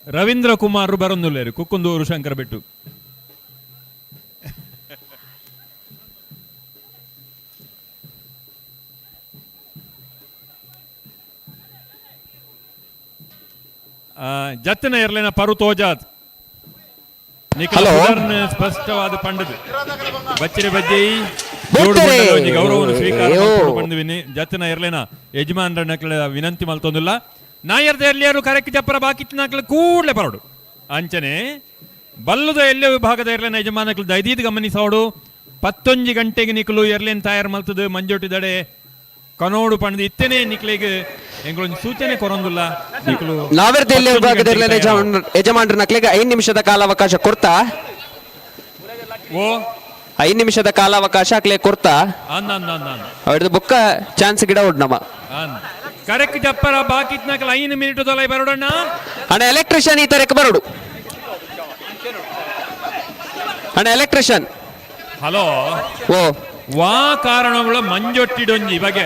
ರವೀಂದ್ರ ಕುಮಾರ್ ಬರೊಂದುಲ್ಲೇರು ಕುಕ್ಕುಂದೂರು ಶಂಕರ ಬೆಟ್ಟು. ಜತ್ತನ ಎರ್ಲೇನ ಪರು ತೋಜಾತ್ ಸ್ಪಷ್ಟವಾದ ಪಂಡದು ಬಚ್ಚಿರೆ ಬಜ್ಜಿ ಗೌರವವನ್ನು ಸ್ವೀಕಾರ ಬಂದ್ವಿನಿ ಜತ್ತನ ಎರ್ಲೇನ ಯಜಮಾನ್ರನ್ನ ವಿನಂತಿ ಮಲ್ತೊಂದಿಲ್ಲ ನಾಯರ್ದ ಎಲ್ಲಿಯಾರು ಕರೆಕ್ಟ್ ಜಪ್ಪರ ಬಾಕಿ ನಾಕಲು ಕೂಡಲೇ ಬರೋಡು ಅಂಚನೆ ಬಲ್ಲದ ಎಲ್ಲೇ ವಿಭಾಗದ ಎರ್ಲೇನ ಯಜಮಾನಕ್ಲು ದೈದೀದ್ ಗಮನಿಸೋಡು 11 ಗಂಟೆಗೆ ನಿಕ್ಲು ಎರ್ಲೇನ್ ತಯಾರು ಮಲ್ತದು ಮಂಜೊಟ್ಟಿದಡೆ ಕನೋಡು ಪಂಡದು ಇತ್ತನೇ ನಿಕ್ಲೆಗ್ ಎಂಗಳೊಂದು ಸೂಚನೆ ಕೊರೊಂದುಲ್ಲ ನಿಕ್ಲು ನಾವೆರ್ದ ವಿಭಾಗದ ಯಜಮಾನ್ರ ನಕ್ಲೆಗೆ 5 ನಿಮಿಷದ ಕಾಲಾವಕಾಶ ಕೊಡ್ತಾ ಓ 5 ನಿಮಿಷದ ಕಾಲಾವಕಾಶ ಅಕ್ಲೆ ಕೊಡ್ತಾ ಅವ್ರದ್ದು ಬೊಕ್ಕ ಚಾನ್ಸ್ ಗಿಡ ಉಡ್ ನಮ್ಮ ಕರೆಕ್ಟ್ ಜಪ್ಪರ ಬಾಕಿ 5 ಮಿನಿಟ್ ದೊಲೈ ಬರೋಡಣ್ಣ ಅಣ್ಣ ಎಲೆಕ್ಟ್ರಿಷಿಯನ್ ಈ ತರಕ್ಕೆ ಬರೋಡು ಅಣ್ಣ ಎಲೆಕ್ಟ್ರಿಷಿಯನ್ ಹಲೋ ಓ ವಾ ಕಾರಣಗಳ ಮಂಜೊಟ್ಟಿಡೊಂಜಿ ಬಗೆ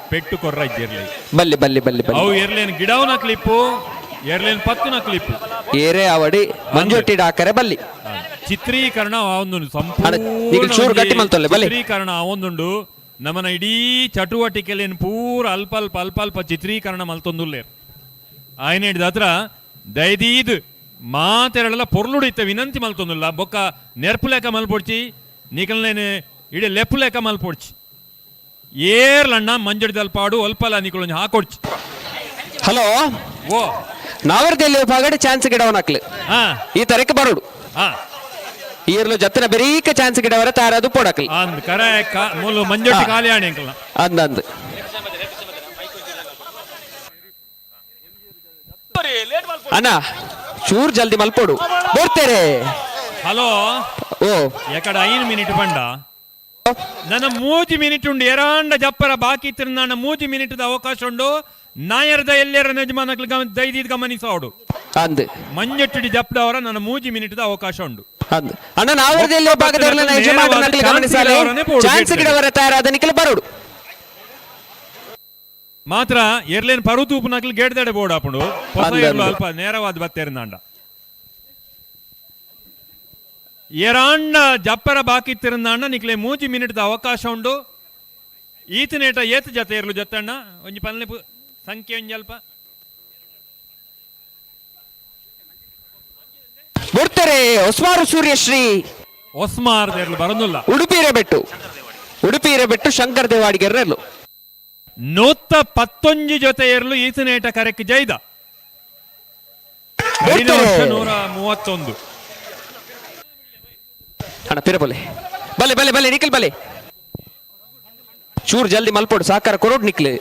ಪೆಟ್ಟು ಕೊರ್ರ ಇದ್ದಿರ್ಲಿ ಬಲ್ಲಿ ಬಲ್ಲಿ ಬಲ್ಲಿ ಅವು ಎರ್ಲೇನ್ ಗಿಡವನ ಕ್ಲಿಪ್ಪು ಎರ್ಲೇನ್ ಪತ್ತುನ ಕ್ಲಿಪ್ಪು ಏರೇ ಅವಡಿ ಮಂಜೊಟ್ಟಿಡ ಹಾಕರೆ ಬಲ್ಲಿ ಚಿತ್ರೀಕರಣ ಒಂದುಂಡು ಸಂಪೂರ್ಣ ಚಿತ್ರೀಕರಣ ಒಂದುಂಡು ನಮ್ಮನ ಇಡೀ ಚಟುವಟಿಕೆಲೇನು ಪೂರ ಅಲ್ಪ ಅಲ್ಪ ಅಲ್ಪ ಅಲ್ಪ ಚಿತ್ರೀಕರಣ ಮಲ್ತೊಂದುಲ್ಲೇರು ಆಯ್ನ ಹಿಡಿದ ಹತ್ರ ದೈದೀದ್ ಮಾತೆರಳೆಲ್ಲ ಪೊರ್ಲುಡಿತ್ತ ವಿನಂತಿ ಮಲ್ತೊಂದುಲ್ಲ ಬೊಕ್ಕ ನೆರ್ಪು ಲೇಖ ಮಲ್ಪೊಡ್ಚಿ ನಿಕಲ್ನೇನು ಇಡೀ ಲೆಪ್ಪು ಲೇಖ ಮಲ್ಪೊಡ್ಚಿ ಏರ್ಲಣ್ಣ ಮಂಜಡಿದಲ್ಪಾಡು ಅಲ್ಪಲ್ಲ ನಿಕಲೊಂಜಿ ಹಾಕೊಡ್ಚಿ ಹಲೋ ಓ ನಾವರ್ದಲ್ಲಿ ಪಾಗಡೆ ಚಾನ್ಸ್ ಗಿಡವನಾಕ್ಲು ಈ ತರಕ್ಕೆ ಬರೋಡು ಈರ್ಲು ಜತ್ತನ ಬೆರೀಕ ಚಾನ್ಸ್ ಗಿಡವರ ತಾರದು ಪೋಡಕ್ಲು ಅಂದ್ ಕರೆ ಮೂಲು ಮಂಜೊಟ್ಟಿ ಖಾಲಿ ಆಣೆ ಅಂಕಲ್ನ ಅಂದ ಅಂದ್ ಅಣ್ಣ ಚೂರ್ ಜಲ್ದಿ ಮಲ್ಪೋಡು ಬರ್ತಾರೆ. ಹಲೋ ಓ ಎಕಡ 5 ಮಿನಿಟ್ ಬಂಡ ನನ್ನ 3 ಮಿನಿಟ್ ಉಂಡು ಎರಾಂಡ ಜಪ್ಪರ ಬಾಕಿ ಇತ್ತಿರ ನನ್ನ 3 ಮಿನಿಟ್ ಅವಕಾಶ ಉಂಡು ನಾಯರ್ದ ಎಲ್ಲರ ಯಜಮಾನಕ್ಲು ದೈದೀದ್ ಗಮನಿಸೋಡು ಅಂದ್ ಮಂಜೊಟ್ಟಿಡಿ ಜಪ್ಪದವರ ನನ್ನ 3 ಮಿನಿಟ್ ಅವಕಾಶ ಉಂಡು ಅಂದ್ ಅಣ್ಣ ನಾವರ್ದ ಭಾಗದವರ ಯಜಮಾನಕ್ಲು ಗಮನಿಸಲೆ ಚಾನ್ಸ್ ಗಿಡವರ ತಯಾರಾದ ನಿಖಲ್ ಬರೋಡು ಮಾತ್ರ ಎರ್ಲೇನ್ ಪರುತೂಪು ನಕ್ಲು ಗೇಡ್ದಡೆ ಬೋರ್ಡ್ ಆಪುಂಡು ಅಲ್ಪ ನೇರವಾದ ಬತ್ತೇರಿನಾಂಡ ಏರಾಂಡ ಜಪ್ಪರ ಬಾಕಿ ತಿರುನಾಂಡ ನಿಕ್ಲೆ 3 ಮಿನಿಟ್ ಅವಕಾಶ ಉಂಡು ಈತನೇಟ ಏತ ಜತೆ ಇರ್ಲು ಜತ್ತಣ್ಣ ಒಂಜಿ ಪನ್ಲೆ ಸಂಖ್ಯೆ ಒಂಜಿ ಅಲ್ಪ ಬರ್ತಾರೆ. ಹೊಸ್ಮಾರು ಸೂರ್ಯಶ್ರೀ ಹೊಸ್ಮಾರ್ ಬರೋದಿಲ್ಲ ಉಡುಪಿ ಉಡುಪಿ ಶಂಕರ್ ದೇವಾಡಿಗೆರ್ರೆಲ್ಲು 111 ಜೊತೆ ಇರಲು ಈತನೇಟ ಕರೆಕ್ ಜೈದ 131 ಅಣ್ಣ ಪಿರ ಬಲೆ ಬಲೆ ಬಲೆ ಬಲೆ ನಿಖಲ್ ಬಲೆ ಚೂರ್ ಜಲ್ದಿ ಮಲ್ಪೋಡು ಸಾಕಾರ ಕೊರೋಡ್ ನಿಕ್ಲೆ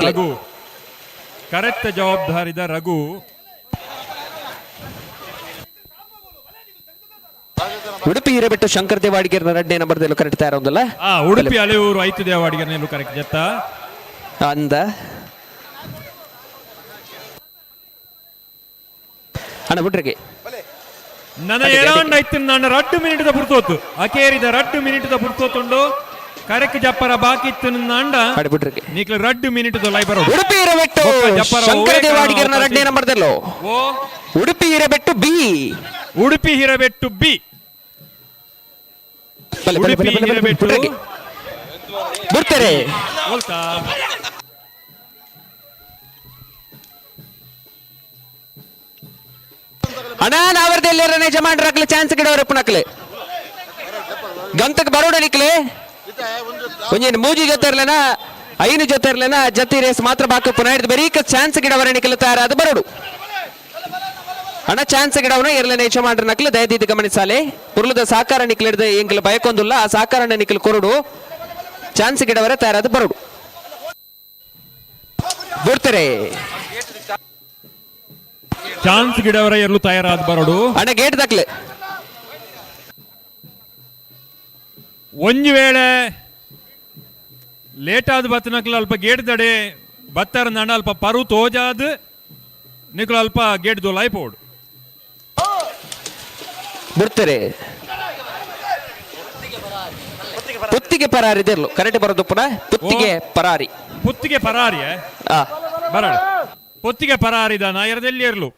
ರಘು ಕರೆಕ್ಟ್ ಜವಾಬ್ದಾರಿದ ರಘು ಉಡುಪಿ ಹಿರೇಬೆಟ್ಟು ಶಂಕರ್ ದೇವಾಡಿಗೆರ್ ಎರಡನೇ ನಂಬರ್ ಕರೆಕ್ಟ್ ತಯಾರೊಂದಲ್ಲ ಉಡುಪಿ ಅಲೆಯೂರು ಐತು ದೇವಾಡಿಗೆರ್ ಕರೆಕ್ಟ್ ಜತ್ತ ಅಂದ ಅಣ್ಣ ಬಿಟ್ರಿಗೆ ನನ್ನ ಏರಾಂಡ ಇತ್ತು ನನ್ನ ರಡ್ಡು ಮಿನಿಟ್ the ಪುರ್ತೋತು ಅಕೇರಿದ ರಡ್ಡು ಮಿನಿಟ್ the ಪುರ್ತೋತುಂಡು ಕರೆಕ್ ಜಪ್ಪರ ಬಾಕಿ ಇತ್ತು ಅಂಡ ನಿಕ್ಲ ರಡ್ಡು ಮಿನಿಟ್ ದ ಲೈ ಬರೋ ಉಡುಪಿ ಹಿರೇಬೆಟ್ಟು ಶಂಕರ ದೇವಾಡಿಗರನ ಎರಡನೇ ನಂಬರ್ ದಲ್ಲೋ. ಓ ಉಡುಪಿ ಹಿರೇಬೆಟ್ಟು ಬಿ. ಉಡುಪಿ ಹಿರೇಬೆಟ್ಟು ಬಿ. ಬಲೆ, ಬಲೆ, ಬಲೆ, ಬಲೆ, ಬಲೆ, ಬಿಟ್ರಿಗೆ. ಬಿಡ್ತಾರೆ. ಹೋಲ್ತಾ ಅಣ್ಣ ನಾವರ್ದಲ್ಲಿ ಯಜಮಾನ್ರಾಕ್ಲೆ ಚಾನ್ಸ್ ಗಿಡವರ ಪುನಕ್ಲೆ ಗಂತಕ್ಕೆ ಬರೋಡ ನಿಕ್ಲೆ ಒಂಜೇನು ಮೂಜಿ ಜೊತೆ ಇರ್ಲೇನ ಐನು ಜೊತೆ ಇರ್ಲೇನ ಜತಿ ರೇಸ್ ಮಾತ್ರ ಬಾಕಿ ಪುನಃ ಹಿಡಿದು ಬರೀಕ ಚಾನ್ಸ್ ಗಿಡವರ ನಿಕ್ಲೆ ತಯಾರಾದ ಬರೋಡು. ಅಣ್ಣ ಚಾನ್ಸ್ ಗಿಡವನ ಇರ್ಲೇನ ಯಜಮಾನ್ರ ನಕ್ಲೆ ದಯದೀದಿ ಗಮನಿಸಾಲೆ ಪುರ್ಲದ ಸಾಕಾರ ನಿಕ್ಲೆ ಹಿಡಿದು ಎಂಕಲ್ ಬಯಕೊಂದುಲ್ಲ ಆ ಸಾಕಾರಣ ನಿಕ್ಲೆ ಕೊರಡು ಚಾನ್ಸ್ ಗಿಡವರ ತಯಾರಾದ ಬರೋಡು ಬಿಡ್ತಾರೆ. ಚಾನ್ಸ್ ಗಿಡವರ ಎರಲು ತಯಾರಾದ ಬರೋಡು. ಅಣ್ಣ ಗೇಟ್ ದಾಕ್ಲೆ. ಒಂಜಿ ವೇಳೆ ಲೇಟ್ ಆದ ಬತ್ತನಕ್ಲ ಅಲ್ಪ ಗೇಟ್ ದಡೆ ಬತ್ತರ ನಡ ಅಲ್ಪ ಪರು ತೋಜಾದ್ ನಿಕ್ಲ ಅಲ್ಪ ಗೇಟ್ ದೊಲಾಯ್ ಪೋಡು. ಬಿಡ್ತಾರೆ. ಪುತ್ತಿಗೆ ಪರಾರಿ ಇದೆರ್ಲು ಕರೆಕ್ಟ್ ಬರೋದು ಪುನಃ ಪುತ್ತಿಗೆ ಪರಾರಿ. ಪುತ್ತಿಗೆ ಪರಾರಿ ಬರಡು ಪುತ್ತಿಗೆ ಪರಾರಿದ ನಾಯರದಲ್ಲಿ ಇರ್ಲು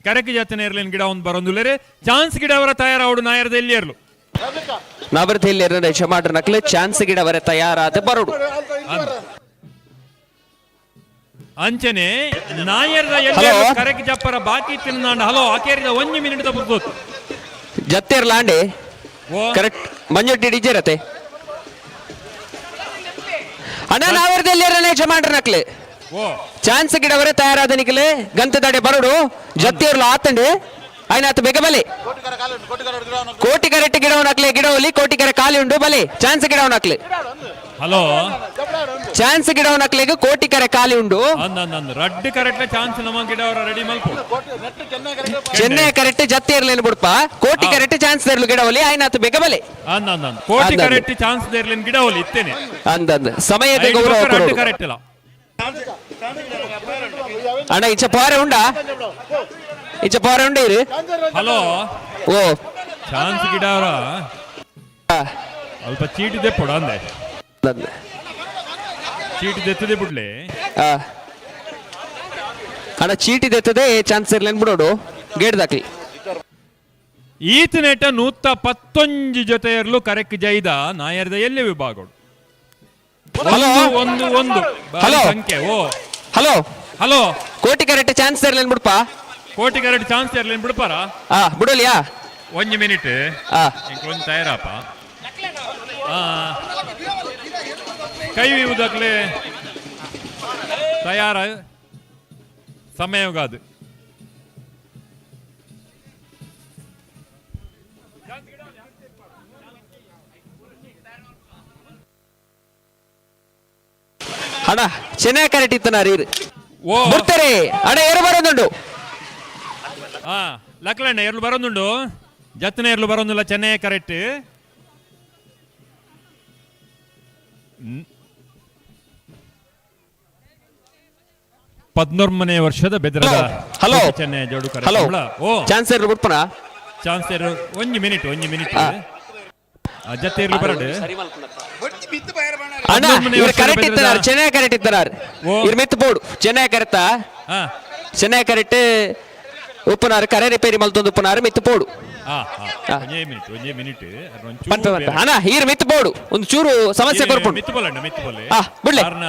ಕರೆಕ್ ಜಾತನೆ ಇರ್ಲಿನ ಗಿಡ ಒಂದು ಬರೊಂದುಲೇರೆ ಚಾನ್ಸ್ ಗಿಡ ಅವರ ತಯಾರಾವಡು ನಾಯರದಲ್ಲಿ ಇರ್ಲು. ನಾವರ್ತಿಯಲ್ಲಿ ಯಜಮಾನ್ರ ನಕ್ಲೆ ಚಾನ್ಸ್ ಗಿಡವರ ತಯಾರಾದ ಬರೋಡು. ಅಂಚನೆ ನಾಯರದ ಹಲೋ. ಕರೆಕ್ ಜಪ್ಪರ ಬಾಕಿ ತಿನ್ನ ಹಲೋ ಆಕೇರಿದ ಒಂಜಿ ಮಿನಿಟ್ ತಪ್ಪು ಜತ್ತೇರ್ಲಾಂಡೆ ಓ. ಕರೆಕ್ಟ್ ಮಂಜೊಟ್ಟಿ ಡಿಜೆ ರತೆ ಅಣ್ಣ ನಾವರ್ದಲ್ಲಿ ಯಜಮಾನ್ರ ನಕ್ಲೆ ಓ ಚಾನ್ಸ್ ಗಿಡವರೆ ತಯಾರಾದ ನಿಕ್ಲೆ ಗಂತದಡೆ ಬರೋಡು ಜತ್ತಿಯರ್ಲು ಆತಂಡೆ ಆಯ್ನ ಆತ ಬೇಗ ಬಲೆ ಕೋಟಿ ಕರೆಕ್ಟ್ ಗಿಡವನಾಕ್ಲೆ ಗಿಡವಲ್ಲಿ ಕೋಟಿ ಕರೆ ಖಾಲಿ ಉಂಡು ಬಲೆ ಚಾನ್ಸ್ ಗಿಡವನಾಕ್ಲೆ. ಹಲೋ ಚಾನ್ಸ್ ಗಿಡವನಾಕ್ಲೆಗೆ ಕೋಟಿ ಕರೆ ಖಾಲಿ ಉಂಡು. ಅಂದ್ ರಡ್ಡು ಕರೆಕ್ಟ್ ಚಾನ್ಸ್ ನಮ್ಮ ಗಿಡವರ ರೆಡಿ ಮಲ್ಪ ಚೆನ್ನೈ ಕರೆಕ್ಟ್ ಜತ್ತಿ ಇರ್ಲೇನು ಬಿಡ್ಪ ಕೋಟಿ ಕರೆಕ್ಟ್ ಚಾನ್ಸ್ ಇರ್ಲು ಗಿಡವಲ್ಲಿ ಆಯ್ನ ಆತ ಬೇಗ ಬಲೆ. ಅಂದ್ ಅಂದ್ ಅಂದ್ ಕೋಟಿ ಕರೆಕ್ಟ್ ಚಾನ್ಸ್ ಇರ್ಲೇನು ಗಿಡವಲ್ಲಿ ಇತ್ತೇನೆ. ಅಂದಂದ್ ಸಮಯದ ಗೌರವ ರಡ್ಡು ಕೊಡೋಡು. ಕರೆಕ್ಟ್ ಇಲ್ಲ. ಅಣ್ಣ ಇಚ್ಚ ಪಾರೆ ಉಂಡಾ ಇಚ್ಚ ಪಾರೆ ಉಂಡ ಇರು. ಹಲೋ ಓ ಚಾನ್ಸ್ ಗಿಡವರ ಅಲ್ಪ ಚೀಟಿ ದೆಪ್ಪೊಡ ಅಂದೆ ಚೀಟಿ ದೆತ್ತದೆ ಬಿಡ್ಲೆ. ಅಣ್ಣ ಚೀಟಿ ದೆತ್ತದೆ ಚಾನ್ಸ್ ಇರ್ಲೇನು ಬಿಡೋಡು ಗೇಟ್ ದಾಕ್ಲಿ. ಈತನೇಟ 111 ಜೊತೆ ಇರಲು ಕರೆಕ್ಟ್ ಜೈದ ನಾಯರ್ದ ಎಲ್ಲಿ ವಿಭಾಗಗಳು ಹಲೋ. ಒಂದು ಒಂದು ಹಲೋ. ಸಂಖ್ಯೆ ಓ hello hello Koti correct chance ಇರ್ಲೇನು ಬಿಡ್ಪ ಕೋಟಿ ಕರೆಕ್ಟ್ ಚಾನ್ಸ್ ಇರ್ಲೇನು ಬಿಡ್ಪಾರ ಬಿಡೋಲಿಯಾ ಒಂಜಿ ಮಿನಿಟ್ ಒಂದು ತಯಾರಪ್ಪ ಕೈ ಉದಕ್ಲೆ ತಯಾರ ಸಮಯಗಾದು. ಅಣ್ಣ ಚೆನ್ನಾಗಿ ಕರೆಕ್ಟ್ ಇತ್ತು ರೀ ಓ ಬಿಡ್ತಾರೆ ಅಣ್ಣ ಏರು ಬರೋದುಂಡು. ಲಕ್ಲಣ್ಣ ಎರ್ಲು ಬರೋದುಂಡು ಜತ್ತನೆ ಎರ್ಲು ಬರೋದಿಲ್ಲ ಚೆನ್ನೈ ಕರೆಕ್ಟ್. 13ನೇ ವರ್ಷದ ಬೆದರದ ಹಲೋ ಚೆನ್ನೈ ಜೋಡು ಹಲೋ ಓ ಚಾನ್ಸ್ ಇರ್ಲು ಬಿಡ್ಪನ ಚಾನ್ಸ್ ಇರು ಒಂಜಿ ಮಿನಿಟ್ ಒಂಜಿ ಮಿನಿಟ್ ಜತ್ತೆ ಇರ್ಲು ಬರಡು. ಅಣ್ಣ ಇವ್ರು ಕರೆಕ್ಟ್ ಇತ್ತಾರ ಚೆನ್ನೈ ಕರೆಕ್ಟ್ ಇತ್ತಾರ ಇವ್ರು ಮಿತ್ ಬೋರ್ಡ್ ಚೆನ್ನೈ ಕರೆಕ್ಟಾ ಚೆನ್ನೈ ಕರೆಕ್ಟ್ ಉಪ್ಪನಾರು ಕರೆ ರಿಪೇರಿ ಮಲ್ತೊಂದು ಉಪ್ಪನಾರು ಮಿತ್ ಬೋರ್ಡು. ಪಂಪ ಪಂಪ ಅಣ್ಣ ಈರ್ ಮಿತ್ ಬೋರ್ಡು ಒಂದು ಚೂರು ಸಮಸ್ಯೆ ಕೊರ್ಪುಂಡು. ಮಿತ್ತು ಬೋಲಣ್ಣ ಮಿತ್ತು ಬೋಲೆ ಬಿಡ್ಲೆ. ಕಾರಣ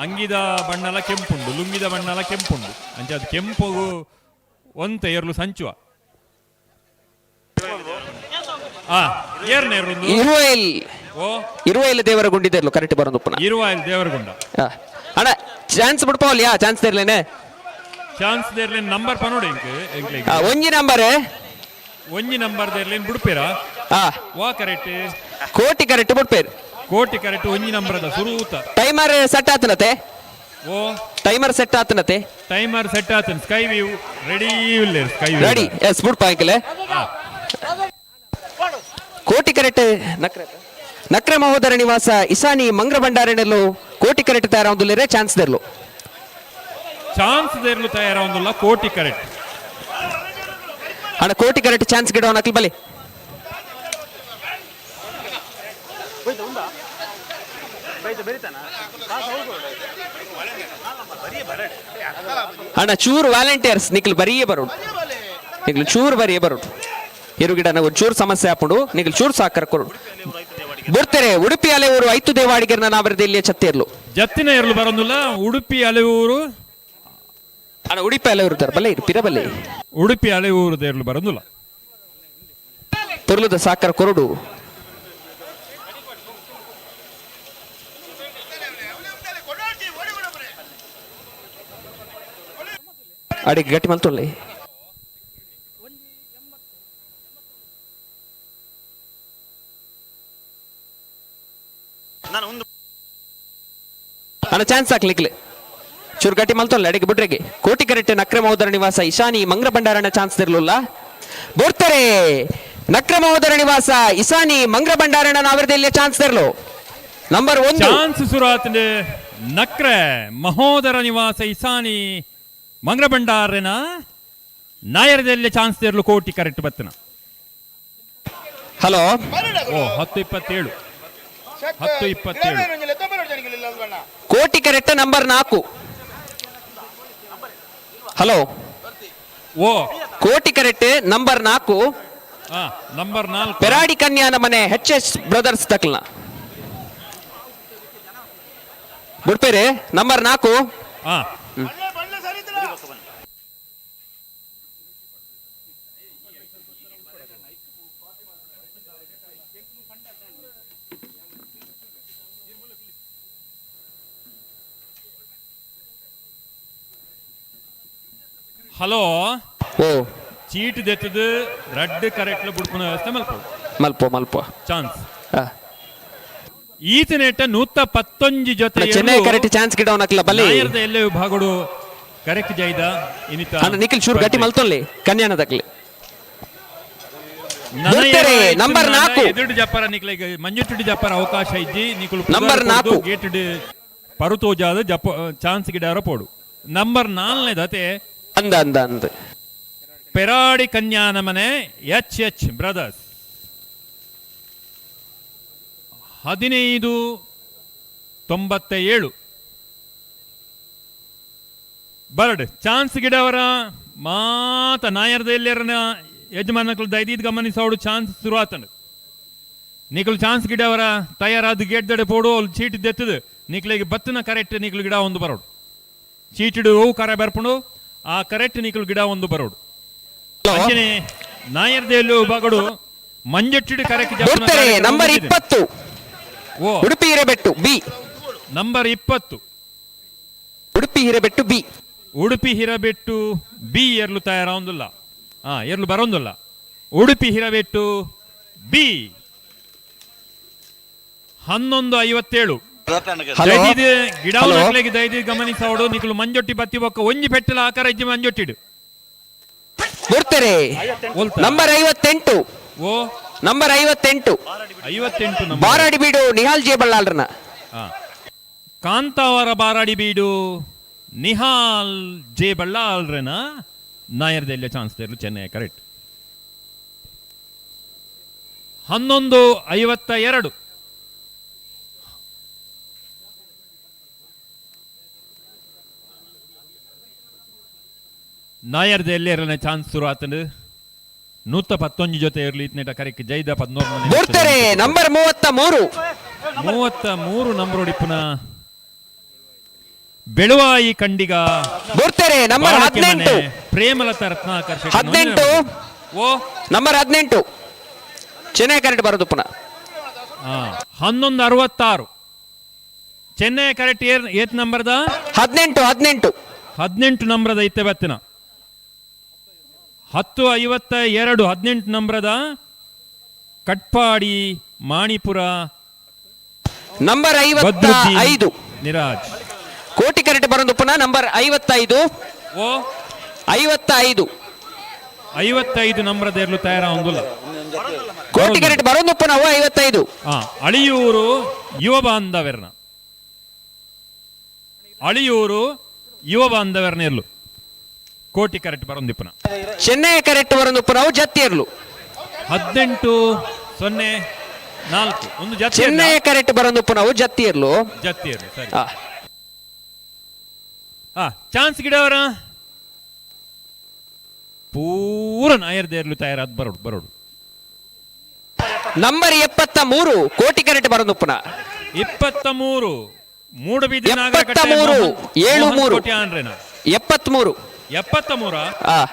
ಅಂಗಿದ ಬಣ್ಣಲ ಕೆಂಪುಂಡು ಲುಂಗಿದ ಬಣ್ಣಲ ಕೆಂಪುಂಡು ಅಂಚೆ ಅದು ಕೆಂಪು ಒಂತೆ ಎರ್ಲು ಸಂಚುವ ಏರ್ನ ಎರ್ಲು ಇರುವೈಲ್ ಓ ಇರುವೈಲ್ ದೇವರ ಗುಂಡಿದೆರ್ಲು ಕರೆಕ್ಟ್ ಬರೋದು ಉಪ್ಪನ ಇರುವೈಲ್ ದೇವರ ಗುಂಡ. ಅಣ್ಣ ಚಾನ್ಸ್ ಬಿಡ್ಪವಲ್ಯಾ ಚಾನ್ಸ್ ದೇರ್ಲೇನೆ ಚಾನ್ಸ್ ದೇರ್ಲೇನ್ ನಂಬರ್ ಪನೋಡು ಎಂಕ್ ಎಂಕ್ಲೆಗ್. ಒಂಜಿ ನಂಬರ್ ಒಂಜಿ ನಂಬರ್ ದೇರ್ಲೇನ್ ಬಿಡ್ಪೇರಾ ವಾ ಕರೆಕ್ಟ್ ಕೋಟಿ ಕರೆಕ್ಟ್ ಬಿಡ್ಪೇರ್ ಕೋಟಿ ಕರೆಕ್ಟ್ ಒಂಜಿ ನಂಬರ್ ಅದ ಸುರೂತ ಟೈಮರ್ ಸೆಟ್ ಆತನತೆ ಓ ಟೈಮರ್ ಸೆಟ್ ಆತನತೆ ಟೈಮರ್ ಸೆಟ್ ಆತನ ಸ್ಕೈ ವ್ಯೂ ರೆಡಿ ಇಲ್ಲ ಸ್ಕೈ ವ್ಯೂ ರೆಡಿ ಎಸ್ ಬಿಡ್ಪ ಅಂಕಲ್. ಕೋಟಿ ಕರೆಕ್ಟ್ ನಕ್ರೆ ನಕ್ರೆ ಮಹೋದರ ನಿವಾಸ ಇಸಾನಿ ಮಂಗ್ರ ಭಂಡಾರನೆಲ್ಲು ಕೋಟಿ ಕರೆಕ್ಟ್ ತಯಾರಾವೊಂದುಲ್ಲೆರೆ ಚಾನ್ಸ್ ದೇರ್ಲು ಚಾನ್ಸ್ ದೇರ್ಲು ತಯಾರಾವೊಂದುಲ್ಲ ಕೋಟಿ ಕರೆಕ್ಟ್. ಅಣ್ಣ ಕೋಟಿ ಕರೆಕ್ಟ್ ಚಾನ್ಸ್ ಗಿಡವನ ಅಕ್ಲ್ ಬಲಿ. ಅಣ್ಣ ಚೂರು ವಾಲಂಟಿಯರ್ಸ್ ನಿಕ್ಲು ಬರಿಯೇ ಬರೋಡು, ನಿಕ್ಲು ಚೂರು ಬರಿಯೇ ಬರೋಡು. ಇರು ಗಿಡ ಚೂರು ಸಮಸ್ಯೆ ಆಪುಂಡು, ನಿಕ್ಲು ಚೂರು ಸಾಕರ್ ಕೊಡು ಬರ್ತಾರೆ. ಉಡುಪಿ ಅಲೆಯೂರು ಐತು ದೇವಾಡಿಗರ್ನ ನಾವರದಲ್ಲಿ ಇಲ್ಲಿಯ ಚತ್ತೇರ್ಲು ಜತ್ತಿನ ಇರಲು ಬರೋದಿಲ್ಲ. ಉಡುಪಿ ಅಲೆಯೂರು ಅಣ್ಣ, ಉಡುಪಿ ಅಲೆಯೂರು ತರ ಬಲ್ಲೆ ಇರು ಪಿರಬಲ್ಲೆ. ಉಡುಪಿ ಅಲೆಯೂರು ಇರಲು ಬರೋದಿಲ್ಲ. ತುರ್ಲುದ ಸಾಕರ್ ಕೊರಡು. ಅಡಿಗೆ ಗಟ್ಟಿ ಮಲ್ತೊಳ್ಳಿ. ಅಣ್ಣ ಚಾನ್ಸ್ ಹಾಕ್ಲಿಕ್ಲೆ ಚೂರು ಗಟ್ಟಿ ಮಲ್ತೊಲ್ಲ ಅಡಿಗೆ ಬಿಡ್ರೆಗೆ. ಕೋಟಿ ಕರೆಕ್ಟ್ ನಕ್ರ ಮಹೋದರ ನಿವಾಸ ಇಶಾನಿ ಮಂಗ್ರ ಭಂಡಾರಣ ಚಾನ್ಸ್ ಇರ್ಲಿಲ್ಲ. ಬರ್ತಾರೆ ನಕ್ರ ಮಹೋದರ ನಿವಾಸ ಇಶಾನಿ ಮಂಗ್ರ ಭಂಡಾರಣ ನಾವರದಲ್ಲಿ ಚಾನ್ಸ್ ಇರ್ಲು. ನಂಬರ್ 1 ಚಾನ್ಸ್ ಸುರಾತ್ ನಕ್ರೆ ಮಹೋದರ ನಿವಾಸ ಇಸಾನಿ ಮಂಗ್ರ ಭಂಡಾರನ ನಾಯರದಲ್ಲಿ ಚಾನ್ಸ್ ಇರ್ಲು. ಕೋಟಿ ಕರೆಕ್ಟ್ ಬತ್ತನ. Hello. Oh 10:27. 10:27. Koti correct number 4. Hello. ಓ ಕೋಟಿ correct number 4. Number 4 Peradi Kanyana ಮನೆ ಎಚ್ ಎಸ್ ಬ್ರದರ್ಸ್ ತಕ್ಲ ಬುಡ್ಪೇರೆ ನಂಬರ್ 4. ಹಲೋ. ಓ ಚೀಟ್ ದೆತ್ತದು ರಡ್ಡ್ ಕರೆಕ್ಟ್ ಬುಡ್ಪುನ ವ್ಯವಸ್ಥೆ ಮಲ್ಪ ಮಲ್ಪ ಮಲ್ಪ ಚಾನ್ಸ್ ಈತನೇಟ 119 ಜೊತೆ ಚೆನ್ನೈ ಕರೆಕ್ಟ್ ಚಾನ್ಸ್ ಗಿಡವನ ಹಾಕ್ಲ ಬಲಿ. ನಾಯರ್ದ ಎಲ್ಲೇ ವಿಭಾಗಡು ಕರೆಕ್ಟ್ ಜೈದ ಇನಿತ ಅಣ್ಣ ನಿಖಿಲ್ ಚೂರು ಗಟ್ಟಿ ಮಲ್ತೊಲ್ಲಿ ಕನ್ಯಾನ ತಕ್ಲಿ. ನಂಬರ್ 4 ಎದುರು ಜಪ್ಪರ ನಿಕ್ಲೆ ಮಂಜುಟುಡಿ ಜಪ್ಪರ ಅವಕಾಶ ಇಜ್ಜಿ ನಿಕುಲು ನಂಬರ್ 4 ಗೇಟ್ ಪರುತೋಜಾದ ಜಪ್ಪ ಚಾನ್ಸ್ ಗಿಡಾರ ಪೋಡು. ನಂಬರ್ 4ನೇ ದತೆ ಅಂದ ಅಂದ ಅಂದ ಪೆರಾಡಿ ಕನ್ಯಾನ ಮನೆ ಎಚ್ ಎಚ್ ಬ್ರದರ್ಸ್ 15:97 ಬರ್ಡ್ ಚಾನ್ಸ್ ಗಿಡವರ ಮಾತ ನಾಯರ್ದ ಎಲ್ಲರನ ಯಜಮಾನಕ್ಲು ದೈದೀದ್ ಗಮನಿಸೋಡು ಚಾನ್ಸ್ ಶುರು ಆತಂಡು. ನಿಕಲು ಚಾನ್ಸ್ ಗಿಡವರ ತಯಾರಾದ ಗೇಟ್ ದಡೆ ಪೋಡು ಅಲ್ಲಿ ಚೀಟ್ ದೆತ್ತದು ನಿಕ್ಲಿಗೆ ಬತ್ತಿನ ಕರೆಕ್ಟ್ ನಿಕ್ಲು ಗಿಡ ಒಂದು ಬರೋಡು. ಚೀಟಿಡು ಹೂವು ಕರೆ ಬರ್ಪುಂಡು ಆ ಕರೆಕ್ಟ್ ನಿಕಲು ಗಿಡ ಒಂದು ಬರೋಡು. ಅಂಚನೆ ನಾಯರ್ದೇಲು ಬಗಡು ಮಂಜಟ್ಟಿಡು ಕರೆಕ್ಟ್ ನಂಬರ್ 20. ಓ Udupi Hirebettu B number 20. Udupi Hirebettu B. Udupi Hirebettu B ಎರ್ಲು ತಯಾರಾವೊಂದಿಲ್ಲ. ಎರ್ಲು ಬರೋಂದಿಲ್ಲ. ಉಡುಪಿ ಹಿರಬೆಟ್ಟು ಬಿ 11:57. ಗಿಡ ದಯದಿ ಗಮನಿಸೋಡು ನಿಕಲು ಮಂಜೊಟ್ಟಿ ಬತ್ತಿ ಬೊಕ್ಕ ಒಂಜಿ ಪೆಟ್ಟಲ ಆಕಾರ ಇಜ್ಜಿ ಮಂಜೊಟ್ಟಿಡು. ಬರ್ತಾರೆ ನಂಬರ್ 58. ಓ ನಂಬರ್ 58. 58 ಬಾರಾಡಿ ಬೀಡು ನಿಹಾಲ್ ಜೆ ಬಳ್ಳಾಲ್ರನ. ಕಾಂತಾವರ ಬಾರಾಡಿ ಬೀಡು ನಿಹಾಲ್ ಜೆ ಬಳ್ಳಾಲ್ರನ ನಾಯರ್ದೆಲ್ಲ ಚಾನ್ಸ್ ತೇರ್ಲು ಚೆನ್ನೈ ಕರೆಕ್ಟ್. 11:52. ನಾಯರ್ದ ಎಲ್ಲೇರನ ಚಾನ್ಸ್ ಶುರು ಆತಂಡು. 119 ಜೊತೆ ಇರಲಿ ಇತ್ನೇಟ ಕರೆಕ್ಟ್ ಜೈದ 14. ಬರ್ತಾರೆ ನಂಬರ್ 33. 33 ನಂಬರ್ ಒಡಿಪುನ ಬೆಳುವಾಯಿ ಕಂಡಿಗ. ಬರ್ತಾರೆ ನಂಬರ್ 18. ಪ್ರೇಮಲತಾ ರತ್ನಾಕರ್ 18. ಓ ನಂಬರ್ 18 ಚೆನ್ನೈ ಕರೆಕ್ಟ್ ಬರೋದು ಪುನಃ. 11:66 ಚೆನ್ನೈ ಕರೆಕ್ಟ್ ಏತ್ ನಂಬರ್ದ 18. 18 18 ನಂಬರದ ಇತ್ತೆ ಬತ್ತಿನ 10:52. 18 ನಂಬರದ ಕಟ್ಪಾಡಿ ಮಾಣಿಪುರ ನಂಬರ್ 55 ನಿರಾಜ್. ಕೋಟಿ ಕರೆಕ್ಟ್ ಬರೋದು ಪುನಃ ನಂಬರ್ 55. ಓ 55. 55 ನಂಬರದ ಎರಲು ತಯಾರ ಒಂದುಲ್ಲ. ಕೋಟಿ ಕರೆಕ್ಟ್ ಬರೋದು ಪುನಃ 55. ಅಳಿಯೂರು ಯುವ ಬಾಂಧವರ್ನ ಅಳಿಯೂರು ಯುವ ಬಾಂಧವರ್ನ ಇರ್ಲು. ಕೋಟಿ ಕರೆಕ್ಟ್ ಬರೊಂದಿಪ್ಪನ. ಚೆನ್ನೈ ಕರೆಕ್ಟ್ ಬರೊಂದುಪ್ಪುನವು ಜತ್ತಿಯರ್ಲು. 18-04 ಒಂದು ಜತ್ತಿ. ಚೆನ್ನೈ ಕರೆಕ್ಟ್ ಬರೊಂದುಪ್ಪುನವು ಜತ್ತಿಯರ್ಲು. ಜತ್ತಿಯರ್ಲು ಸರಿ. ಚಾನ್ಸ್ ಗಿಡವರ ಪೂರ ನಾಯರ್ದೇರ್ಲು ತಯಾರಾದ ಬರೋಡು ಬರೋಡು. ನಂಬರ್ 73 ಕೋಟಿ ಕರೆಕ್ಟ್ ಬರೊಂದುಪ್ಪುನ. 23 ಮೂಡಬೀದಿ. 73 73. 73. 73.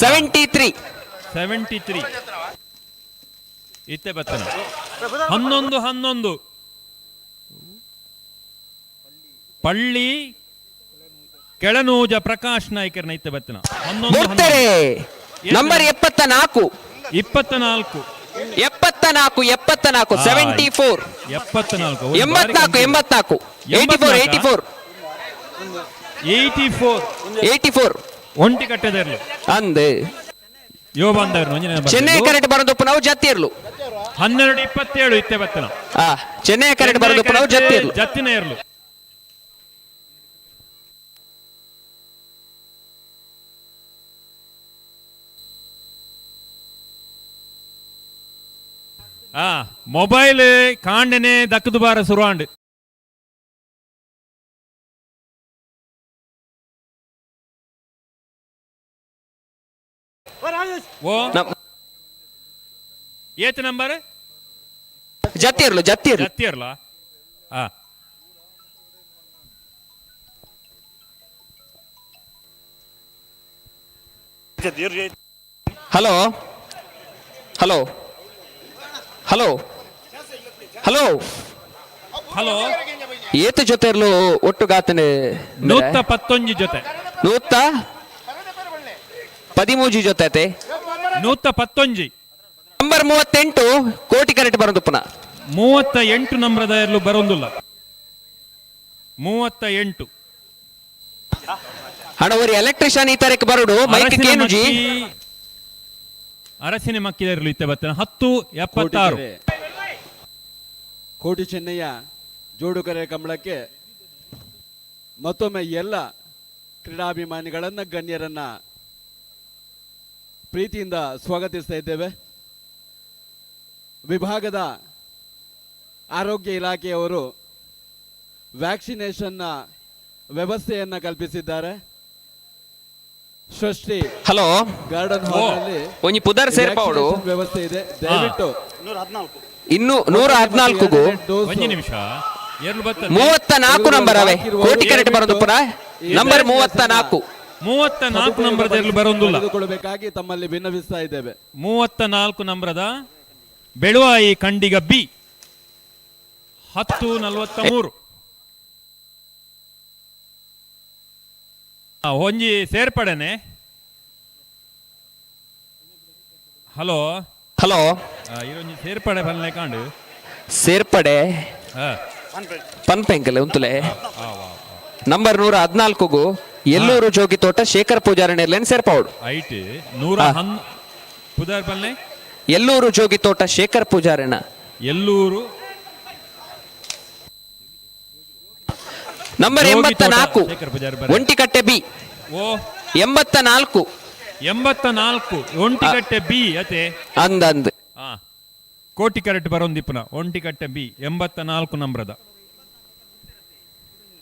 73. 73 ಇತ್ತೆ ಬತ್ತನ. 11 11 ಪಳ್ಳಿ ಕೆಳನೂಜ ಪ್ರಕಾಶ್ ನಾಯ್ಕರ್ನ ಇತ್ತೆ ಬತ್ತನ. 11. ನಂಬರ್ 74. 24. 74 74 74. 74. 84 84 84 84 84 84. ಒಂಟಿ ಕಟ್ಟೆದರ್ಲು ಅಂದೆ ಯೋ ಬಂದವರು. ಚೆನ್ನೈ ಕರೆಕ್ಟ್ ಬರೋದಪ್ಪ ನಾವು ಜತ್ತಿರ್ಲು. 12:27 ಇತ್ತೆ ಬತ್ತನ. ಚೆನ್ನೈ ಕರೆಕ್ಟ್ ಬರೋದಪ್ಪ ನಾವು ಜತ್ತಿರ್ಲು. ಜತ್ತಿನ ಇರ್ಲು. ಮೊಬೈಲ್ ಕಾಂಡನೆ ದಕ್ಕದು ಬಾರ ಸುರುವಾಂಡ್. ಓ ಏತ್ number? ಜತ್ತಿರ್ಲು ಜತ್ತಿರ್ಲು. ಜತ್ತಿರ್ಲ. Hello hello hello hello hello. ಏತ್ ಜೊತೆ ಇರ್ಲು ಒಟ್ಟು ಗಾತನೆ? 111 ಜೊತೆ. 113 ಜೊತೆ ಆತೆ. 111. ನಂಬರ್ 38 ಕೋಟಿ ಕರೆಕ್ಟ್ ಬರೋದು ಪುನಃ. 38 ನಂಬರದ ಇರ್ಲು ಬರೋದಿಲ್ಲ. 38. ಹಣ ಒರಿ ಎಲೆಕ್ಟ್ರಿಷಿಯನ್ ಈ ತಾರೀಕು ಬರೋಡು ಮೈಕ್ ಕೇನುಜಿ. ಅರಸಿನ ಮಕ್ಕಿದ ಇರ್ಲು ಇತ್ತೆ ಬತ್ತನ. 10:76. ಕೋಟಿ ಚೆನ್ನಯ್ಯ ಜೋಡುಕರೆ ಕಂಬಳಕ್ಕೆ ಮತ್ತೊಮ್ಮೆ ಎಲ್ಲ ಕ್ರೀಡಾಭಿಮಾನಿಗಳನ್ನ ಗಣ್ಯರನ್ನ ಪ್ರೀತಿಯಿಂದ ಸ್ವಾಗತಿಸ್ತಾ ಇದ್ದೇವೆ. ವಿಭಾಗದ ಆರೋಗ್ಯ ಇಲಾಖೆಯವರು ವ್ಯಾಕ್ಸಿನೇಷನ್ನ ವ್ಯವಸ್ಥೆಯನ್ನ ಕಲ್ಪಿಸಿದ್ದಾರೆ. ಸೃಷ್ಟಿ ಹಲೋ ಗಾರ್ಡನ್ ಹಾಲ್ನಲ್ಲಿ ಒಂಜಿ ಪುದರ್ ಸೇರ್ಪಾವಡು ವ್ಯವಸ್ಥೆ ಇದೆ. ದಯವಿಟ್ಟು ಇನ್ನು 114 ಒಂಜಿ ನಿಮಿಷ. 34 ನಂಬರ್ ಅವೇ ಕೋಟಿ ಕರೆಕ್ಟ್ ಬರೋದು ಪುನಃ. ನಂಬರ್ 34. 34 ನಂಬರದ ಬರೋದಿಲ್ಲ. ತೆಗೆದುಕೊಳ್ಳಬೇಕಾಗಿ ತಮ್ಮಲ್ಲಿ ವಿನ್ನವಿಸ್ತಾ ಇದ್ದೇವೆ. 34 ನಂಬರದ ಬೆಳುವಾಯಿ ಕಂಡಿಗ ಬಿ. 10:43. ಒಂಜಿ ಸೇರ್ಪಡೆನೆ. ಹಲೋ ಹಲೋ ಇರೊಂಜಿ ಸೇರ್ಪಡೆ ಬಲ್ಲೆ ಕಾಂಡು. ಸೇರ್ಪಡೆ ಪನ್ಪೆಂಕಲೆ ಉಂತುಲೆ. ನಂಬರ್ 114 ಎಲ್ಲೂರು ಜೋಗಿ ತೋಟ ಶೇಖರ್ ಪೂಜಾರಿ ಸೇರ್ಪಾವಡು. ಐಟ್ 110 ಪುದಾರ್ ಪಲ್ಲೆ ಎಲ್ಲೂರು ಜೋಗಿ ತೋಟ ಶೇಖರ್ ಪೂಜಾರಿನ. Ellur number 84 Ontikatte B. Oh 84. 84 Ontikatte B ಅತೆ. ಅಂದಂದ್ ಕೋಟಿ ಕರೆಕ್ಟ್ ಬರೋಂದಿಪ್ಪನ ಒಂಟಿಕಟ್ಟೆ ಬಿ 84 ನಂಬರದ.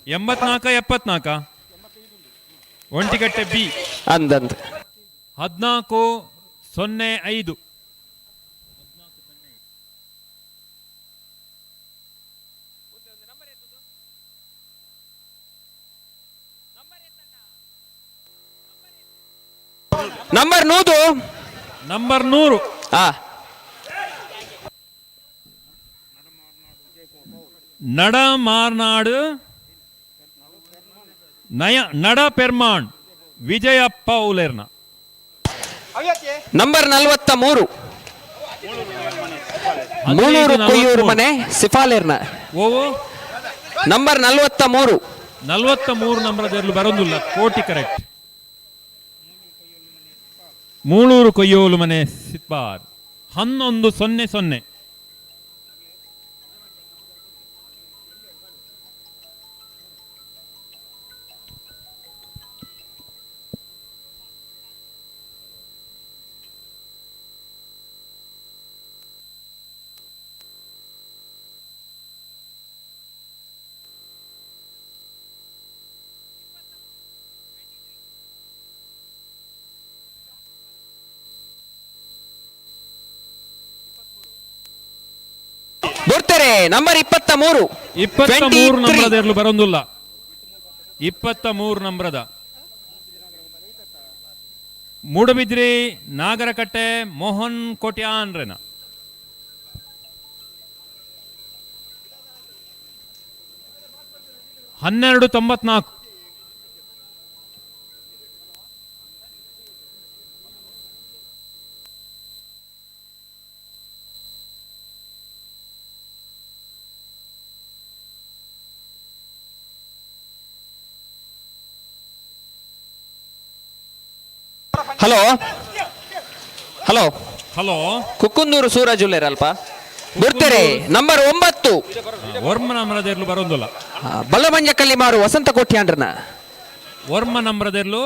84 74 ಒಂಟಿಕಟ್ಟೆ ಬಿ ಅಂದಂದ್. 14:05. ನಂಬರ್ 100. ನಂಬರ್ 100. ನಡ ಮಾರ್ನಾಡು ನಯ ನಡ ಪೆರ್ಮಾಣ್ ವಿಜಯಪ್ಪ ಉಲೇರ್ನ. ನಂಬರ್ 43 ಮೂಳೂರು ಕೊಯ್ಯೂರು ಮನೆ ಸಿಫಾಲೇರ್ನ. ಓ ನಂಬರ್ 43. 43 ನಂಬರದಲ್ಲಿ ಬರೋದಿಲ್ಲ. ಕೋಟಿ ಕರೆಕ್ಟ್. ಮೂಳೂರು ಕೊಯ್ಯೋಲು ಮನೆ ಸಿತ್ಬಾರ್. 11:00. ಬಿಡ್ತೇರೆ ನಂಬರ್ 23. 23 ನಂಬರದ ಇರಲು ಬರೋದಿಲ್ಲ. 23 ನಂಬರದ ಮೂಡಬಿದ್ರಿ ನಾಗರಕಟ್ಟೆ ಮೋಹನ್ ಕೋಟ್ಯಾನ್ರೇನ. 12:94. Hello hello hello Kukkundur Suraj ಉಲ್ಲೇರಲ್ಪ ಬಿಡ್ತೇರೆ ನಂಬರ್ 9. ವರ್ಮ ನಂಬರದೆರ್ಲು ಬರೋದಿಲ್ಲ. ಬಲ್ಲಮಂಜ ಕಲ್ಲಿಮಾರು ವಸಂತ ಕೋಟ್ಯಾಂಡ್ರನ. ವರ್ಮ ನಂಬರದೆರ್ಲು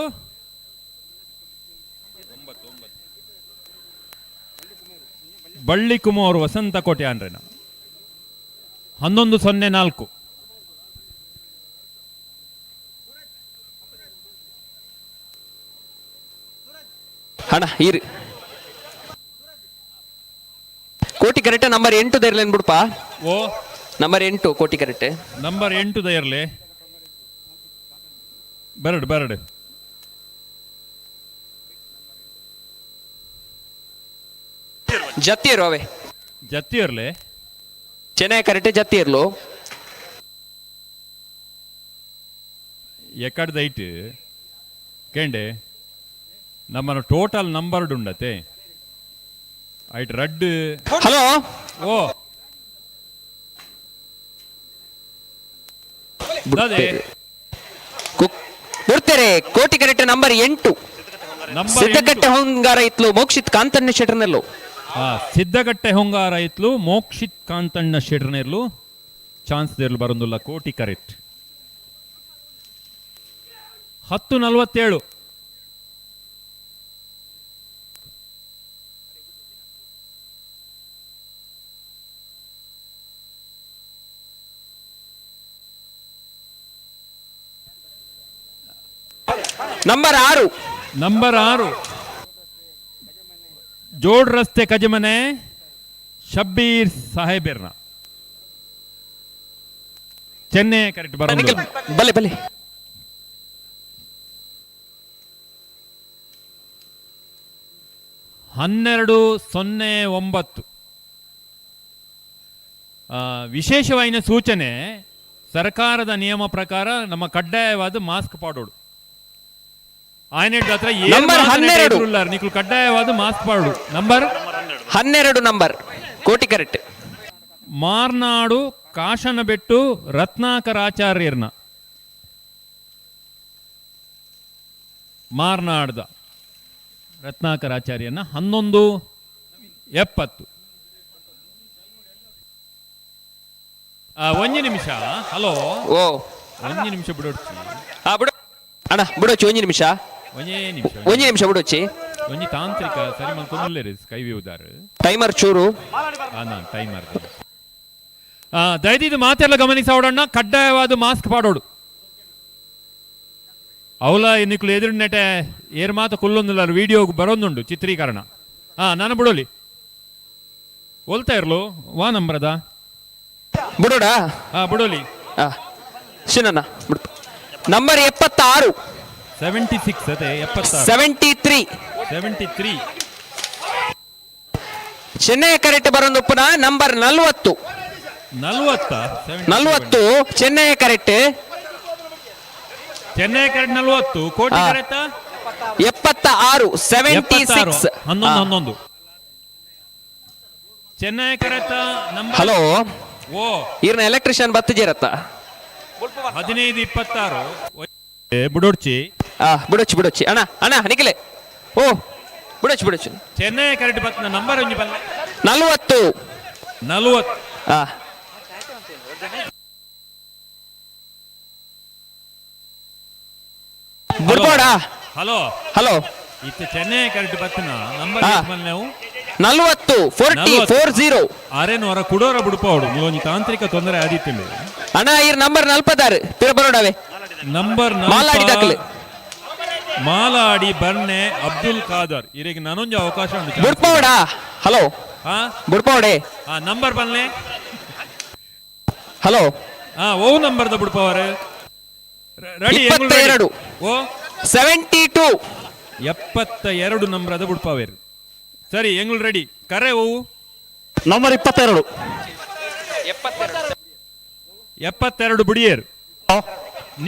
ಬಳ್ಳಿ ಕುಮಾರ್ ವಸಂತ ಕೋಟ್ಯಾಂಡ್ರನ. 11:04. ಹಣ ಈರು ಕೋಟಿ ಕರೆಕ್ಟ್ ನಂಬರ್ 8 ದೈರ್ಲೇನ್ ಬಿಡ್ಪ. ಓ ನಂಬರ್ 8 ಕೋಟಿ ಕರೆಕ್ಟ್ ನಂಬರ್ 8 ದೈರ್ಲೆ. ಬರಡು ಬರಡು. ಜತ್ತಿಯರು ಅವೇ ಜತ್ತಿಯರ್ಲೆ ಚೆನ್ನೈ ಕರೆಕ್ಟ್ ಜತ್ತಿಯರ್ಲು. ಎಕಡ್ದೈಟ್ ಕೇಂಡೆ ನಮ್ಮನ ಟೋಟಲ್ ನಂಬರ್ ಉಂಡತೆ ಐಟ್ ರಡ್ಡ್. ಹಲೋ ಓ ಬಿಡ್ತೇರೆ ಕೋಟಿ ಕರೆಕ್ಟ್ ನಂಬರ್ 8. ಸಿದ್ದಕಟ್ಟೆ ಹೊಂಗಾರ ಇತ್ಲು ಮೋಕ್ಷಿತ್ ಕಾಂತಣ್ಣ ಶೆಟ್ರನೆಲ್ಲು. ಸಿದ್ದಕಟ್ಟೆ ಹೊಂಗಾರ ಇತ್ಲು ಮೋಕ್ಷಿತ್ ಕಾಂತಣ್ಣ ಶೆಟ್ರನೆಲ್ಲು ಚಾನ್ಸ್ ದೇರ್ಲು ಬರೋದಿಲ್ಲ. ಕೋಟಿ ಕರೆಕ್ಟ್. 10:47. ನಂಬರ್ 6. ನಂಬರ್ 6 ಜೋಡ್ ರಸ್ತೆ ಕಜಮನೆ ಶಬ್ಬೀರ್ ಸಾಹೇಬೆರ್ನ. ಚೆನ್ನೈ ಕರೆಕ್ಟ್ ಬರೋದು. ಬಲೆ ಬಲೆ. 12:09. ವಿಶೇಷವಾಯಿನ ಸೂಚನೆ, ಸರ್ಕಾರದ ನಿಯಮ ಪ್ರಕಾರ ನಮ್ಮ ಕಡ್ಡಾಯವಾದ ಮಾಸ್ಕ್ ಪಾಡೋಡು. ಆಯ್ನೆಟ್ ಹತ್ರ ನಂಬರ್ 12 ನಿಕ್ಲು ಕಡ್ಡಾಯವಾದ ಮಾಸ್ಕ್ ಪಾಡು. ನಂಬರ್ 12 ನಂಬರ್ ಕೋಟಿ ಕರೆಕ್ಟ್. ಮಾರ್ನಾಡು ಕಾಶನಬೆಟ್ಟು ರತ್ನಾಕರಾಚಾರ್ಯರ್ನ. ಮಾರ್ನಾಡ್ದ ರತ್ನಾಕರಾಚಾರ್ಯನ 11:70. ಒಂಜಿ ನಿಮಿಷ. ಹಲೋ ಓ ಒಂಜಿ ನಿಮಿಷ ಬಿಡೋಡ್ಚಿ. ಬಿಡು ಅಣ್ಣ ಬಿಡೋಚಿ ಒಂಜಿ ನಿಮಿಷ. ಒಂಜಿ ನಿಮಿಷ ಬಿಡೋಚಿ. ಒಂಜಿ ತಾಂತ್ರಿಕ ಸರಿ ಮಲ್ತೊಂದುಲ್ಲೆರ್ ಕೈ ವಿವುದಾರು. ಟೈಮರ್ ಚೂರು. ನಾನು ಟೈಮರ್. ದಯದಿದ್ದು ಮಾತೆಲ್ಲ ಗಮನಿಸೋಡಣ್ಣ, ಕಡ್ಡಾಯವಾದ ಮಾಸ್ಕ್ ಪಾಡೋಡು. ಅವಲ ನಿಕ್ಲು ಎದುರು ನೆಟೆ ಏರ್ ಮಾತ ಕುಲ್ಲೊಂದುಲ್ಲ, ವಿಡಿಯೋ ಬರೋದುಂಡು ಚಿತ್ರೀಕರಣ. ನಾನು ಬಿಡೋಲಿ ಒಲ್ತಾ ಇರ್ಲು ವಾ ನಂಬರದ ಬಿಡೋಡಾ? ಬಿಡೋಲಿ. ಶಿನಣ್ಣ ನಂಬರ್ 76. 76 ಅದೇ 76. 73. 73. ಚೆನ್ನೈ ಕರೆಕ್ಟ್ ಬರೋದುಪ್ಪನ number 40. 40 Chennai correct. Chennai correct 40. Koti correct 76. 76. 11 11. Chennaya correct number. Hello oh ಇರ್ನ ಎಲೆಕ್ಟ್ರಿಷಿಯನ್ ಬತ್ತಿಜಿರತ್ತ. 15 26. ಬಿಡೋಡ್ಚಿ. ಬಿಡೋಚಿ ಬಿಡೋಚಿ ಅಣ್ಣ ಅಣ್ಣ ನಿಖಿಲೆ. ಓ ಬಿಡೋಚಿ ಬಿಡೋಚಿ. ಚೆನ್ನೈ ಕರೆಕ್ಟ್ ಬತ್ತ ನಂಬರ್ ಒಂಜಿ ಬಲ್ಲ. 40. 40. ಬಿಡ್ಬೋಡಾ? ಹಲೋ ಹಲೋ ಇತ್ತ ಚೆನ್ನೈ ಕರೆಕ್ಟ್ ಬತ್ತನ ನಂಬರ್ ನಾವು 40 40 40. ಅರೆನೋರ ಕುಡೋರ ಬಿಡ್ಪಾವಡು ಮುಲೊಂಜಿ ತಾಂತ್ರಿಕ ತೊಂದರೆ ಆದಿತ್ತಿಂಡು. ಅಣ್ಣ ಇರ್ ನಂಬರ್ 46 ಪಿರ ಬರೋಡಾವೆ. ನಂಬರ್ ಮಾಲಾಡಿ ದಾಖಲೆ. ಮಾಲಾಡಿ ಬರ್ನೆ ಅಬ್ದುಲ್ ಖಾದರ್ ಇರೆಗ್ ನಾನೊಂಜಿ ಅವಕಾಶ ಉಂಡು. ಬುಡ್ಪಾವಡಾ? ಹಲೋ ಬುಡ್ಪಾವಡೆ. ನಂಬರ್ ಬನ್ನೆ ಹಲೋ. ಓ ನಂಬರ್ ದ ಬುಡ್ಪವರ್ ರೆಡಿ? 22. ಓ. 72. 72 ನಂಬರ್ ಅದ ಬುಡ್ಪವೇರ್. ಸರಿ, ಎಂಗುಲ್ ರೆಡಿ. ಕರೆ ಓವು? ನಂಬರ್ 22. 72 ಬುಡಿಯೇರ್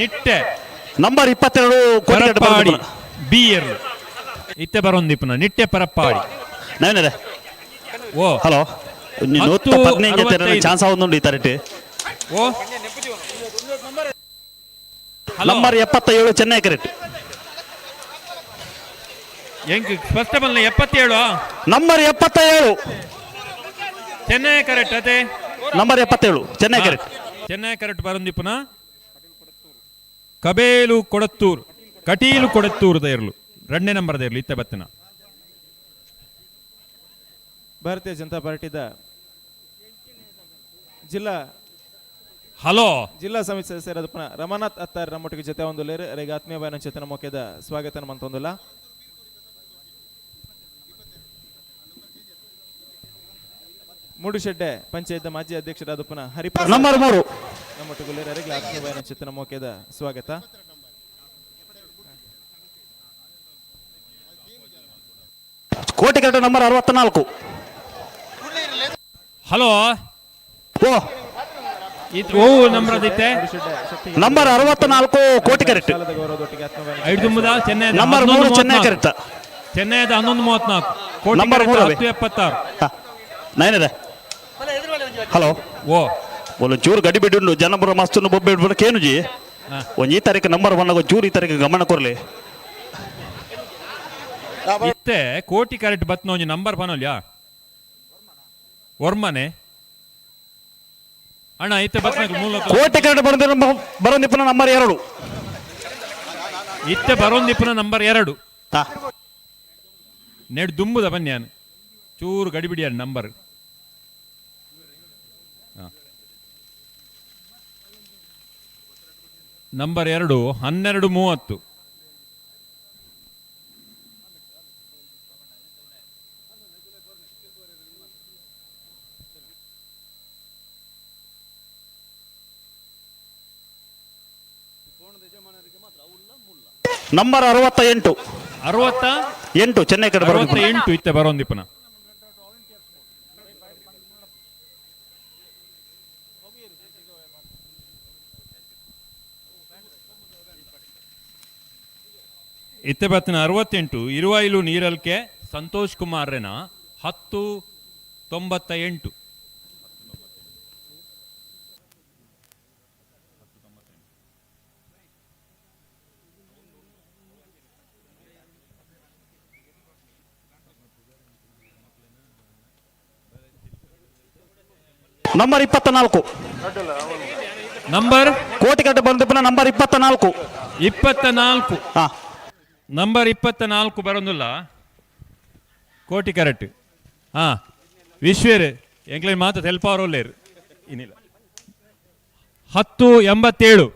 ನಿಟ್ಟೆ. ನಂಬರ್ 22 ಕೋಟಿಗಟ್ಟೆ. ಪರಪ್ಪಾಡಿ ಬಿಯರ್ ಇತ್ತೆ ಬರೊಂದಿಪ್ಪನ ನಿಟ್ಟೆ ಪರಪ್ಪಾಡಿ. ನವೀನರೇ. ಓ. ಹಲೋ. ಹತ್ತು 115 ಜೊತೆ 65. ಚಾನ್ಸ್ ಆವೊಂದುಂಡು ಈ ತರಟಿ. ಓ. Number 77 Chennaya correct. ಎಂಕ್ ಸ್ಪಷ್ಟ ಬಲ್ಲ 77. ನಂಬರ್ 77. ಚೆನ್ನೈ ಕರೆಕ್ಟ್ ಅದೇ. Number 77 Chennaya correct. Chennai correct ಬರೊಂದಿಪ್ಪನ ಕಬೇಲು ಕೊಡತ್ತೂರು ಕಟೀಲು ಕೊಡತ್ತೂರು ಇರಲು 2ನೇ ನಂಬರ್ ಇರಲು ಇತ್ತೆ ಬತ್ತಿನ. ಭಾರತೀಯ ಜನತಾ ಪಾರ್ಟಿದ ಜಿಲ್ಲಾ ಹಲೋ ಜಿಲ್ಲಾ ಸಮಿತಿ ಸದಸ್ಯರಾದ ಪುನಃ ರಮಾನಾಥ್ ಅತ್ತಾರ್ ನಮ್ಮೊಟ್ಟಿಗೆ ಜೊತೆ ಒಂದು ಲೇರು ಅರೆಗೆ ಆತ್ಮೀಯ ಬಾಯನ ಚೇತನ ಮೊಕ್ಕೆದ ಸ್ವಾಗತ ಮಂತೊಂದುಲ್ಲ. ಮೂಡುಶೆಡ್ಡೆ ಪಂಚಾಯತ್ ಮಾಜಿ ಅಧ್ಯಕ್ಷರಾದ ಪುನಃ ಹರಿಪ್ರಸಾದ್ ನಂಬರ್ 3. ನಮ್ಮೊಟ್ಟಿಗೆ ಲೇರು ಅರೆಗೆ ಆತ್ಮೀಯ ಬಾಯನ ಚೇತನ ಮೊಕ್ಕೆದ ಸ್ವಾಗತ. ಕೋಟಿಗಟ್ಟೆ ನಂಬರ್ 64. ಹಲೋ. ಓ. ಇದು ಓ ನಂಬರ್ ಅದಿತ್ತೆ? Number 64 Koti correct. ಐದು ಚೆನ್ನೈ. Number 3 Chennaya correct. ಚೆನ್ನೈದ 11:34. Koti number correct 3 10:76. ನೈನರೇ. ಹಲೋ. ಓ. ಒಂದು ಚೂರು ಗಡಿ ಬಿಟ್ಟು ಜನಪುರ ಮಸ್ತ್ ಬೊಬ್ಬೆ ಬಿಡ್ಬಿಡ ಕೇನುಜಿ. ಒಂಜಿ ಈ ತಾರೀಕು ನಂಬರ್ 1 ಚೂರು ಈ ತಾರೀಕು ಗಮನ ಕೊರ್ಲಿ. ಇತ್ತೆ ಕೋಟಿ ಕರೆಕ್ಟ್ ಬತ್ನ ಒಂಜಿ ನಂಬರ್ ಪನೋಲ್ಯಾ ವರ್ಮನೆ ಅಣ್ಣ ಇತ್ತೆ ಬತ್ನ ಮೂಲಕ. ಕೋಟಿ ಕರೆಕ್ಟ್ ಬರೋದಿಪ್ಪನ ನಂಬರ್ 2. ಇತ್ತೆ ಬರೋಂದಿಪ್ಪನ ನಂಬರ್ 2. ನೆಡ್ ದುಂಬುದ ಬನ್ಯಾನ್ ಚೂರು ಗಡಿಬಿಡಿಯ ನಂಬರ್. ನಂಬರ್ 2 12:30. ನಂಬರ್ 68. ಅರವತ್ತ 8 ಚೆನ್ನೈ ಕಡೆ ಬರೋದು. 68 ಇತ್ತೆ ಬರೋಂದಿಪ್ಪನ. ಇತ್ತೆ ಬತ್ತಿನ 68 ಇರುವಾಯಿಲು ನೀರಲ್ಕೆ ಸಂತೋಷ್ ಕುಮಾರ್ ರೇನ 10:98. ನಂಬರ್ 24. ನಂಬರ್ ಕೋಟಿಗಟ್ಟೆ ಬಂದಿಪ್ಪನ ನಂಬರ್ 24. 24. ನಂಬರ್ 24 ಬರೋದಿಲ್ಲ ಕೋಟಿ ಕರೆಕ್ಟ್. ಹಾ ವಿಶ್ವೇರ್ ಎಂಕ್ಲೈನ್ ಮಾತ್ರ ಹೆಲ್ಪ್ ಅವರೋಲ್ಲೇರು ಇನ್ನಿಲ್ಲ. 10:87.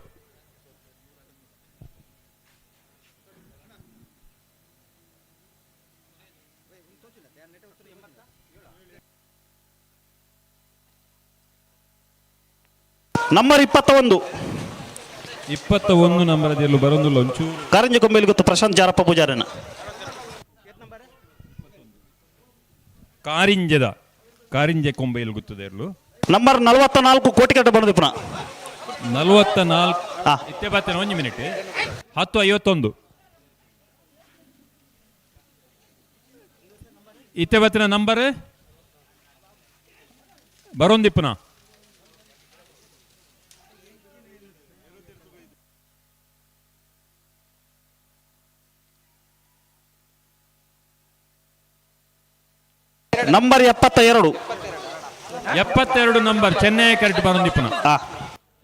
ನಂಬರ್ 21. 21 ನಂಬರ್ ಅದೆಲ್ಲ ಬರೋದಿಲ್ಲ ಒಂಚೂರು. ಕಾರಂಜಿ ಕೊಂಬೇಲಿ ಗೊತ್ತು ಪ್ರಶಾಂತ್ ಜಾರಪ್ಪ ಪೂಜಾರನ. ಕಾರಿಂಜದ ಕಾರಿಂಜೆ ಕೊಂಬೆಯಲ್ಲಿ ಗೊತ್ತದೆ ಇರಲು. ನಂಬರ್ 44 ಕೋಟಿಗಟ್ಟೆ ಬಂದಿಪ್ಪನ. 44 ಇತ್ತೆ ಬರ್ತೇನೆ ಒಂದು ಮಿನಿಟ್. 10:51. ಇತ್ತೆ ಬತ್ತಿನ ನಂಬರ್ ಬರೋಂದಿಪ್ಪನ. ನಂಬರ್ 72. 72 ನಂಬರ್ ಚೆನ್ನೈ ಕರೆಕ್ಟ್ ಬರೋಂದಿಪ್ಪನ.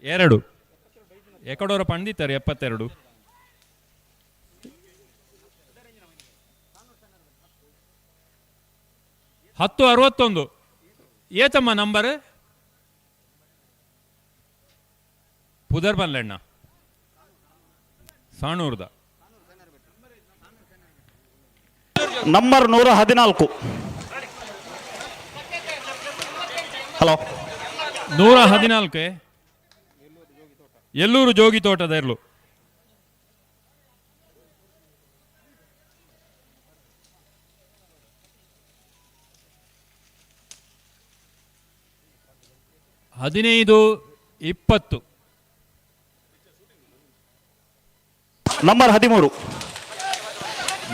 2 ಎಕಡೋರ ಪಂಡಿತಾರೆ 72. 10:61. ಏತಮ್ಮ ನಂಬರ್ ಪುದರ್ ಬಲ್ಲೆಣ್ಣ ಸಾಣೂರ್ದ. ನಂಬರ್ 114. ಹಲೋ. 114. ಎಲ್ಲೂರು ಜೋಗಿ ತೋಟದ ಎರ್ಲು. 15:20. ನಂಬರ್ 13.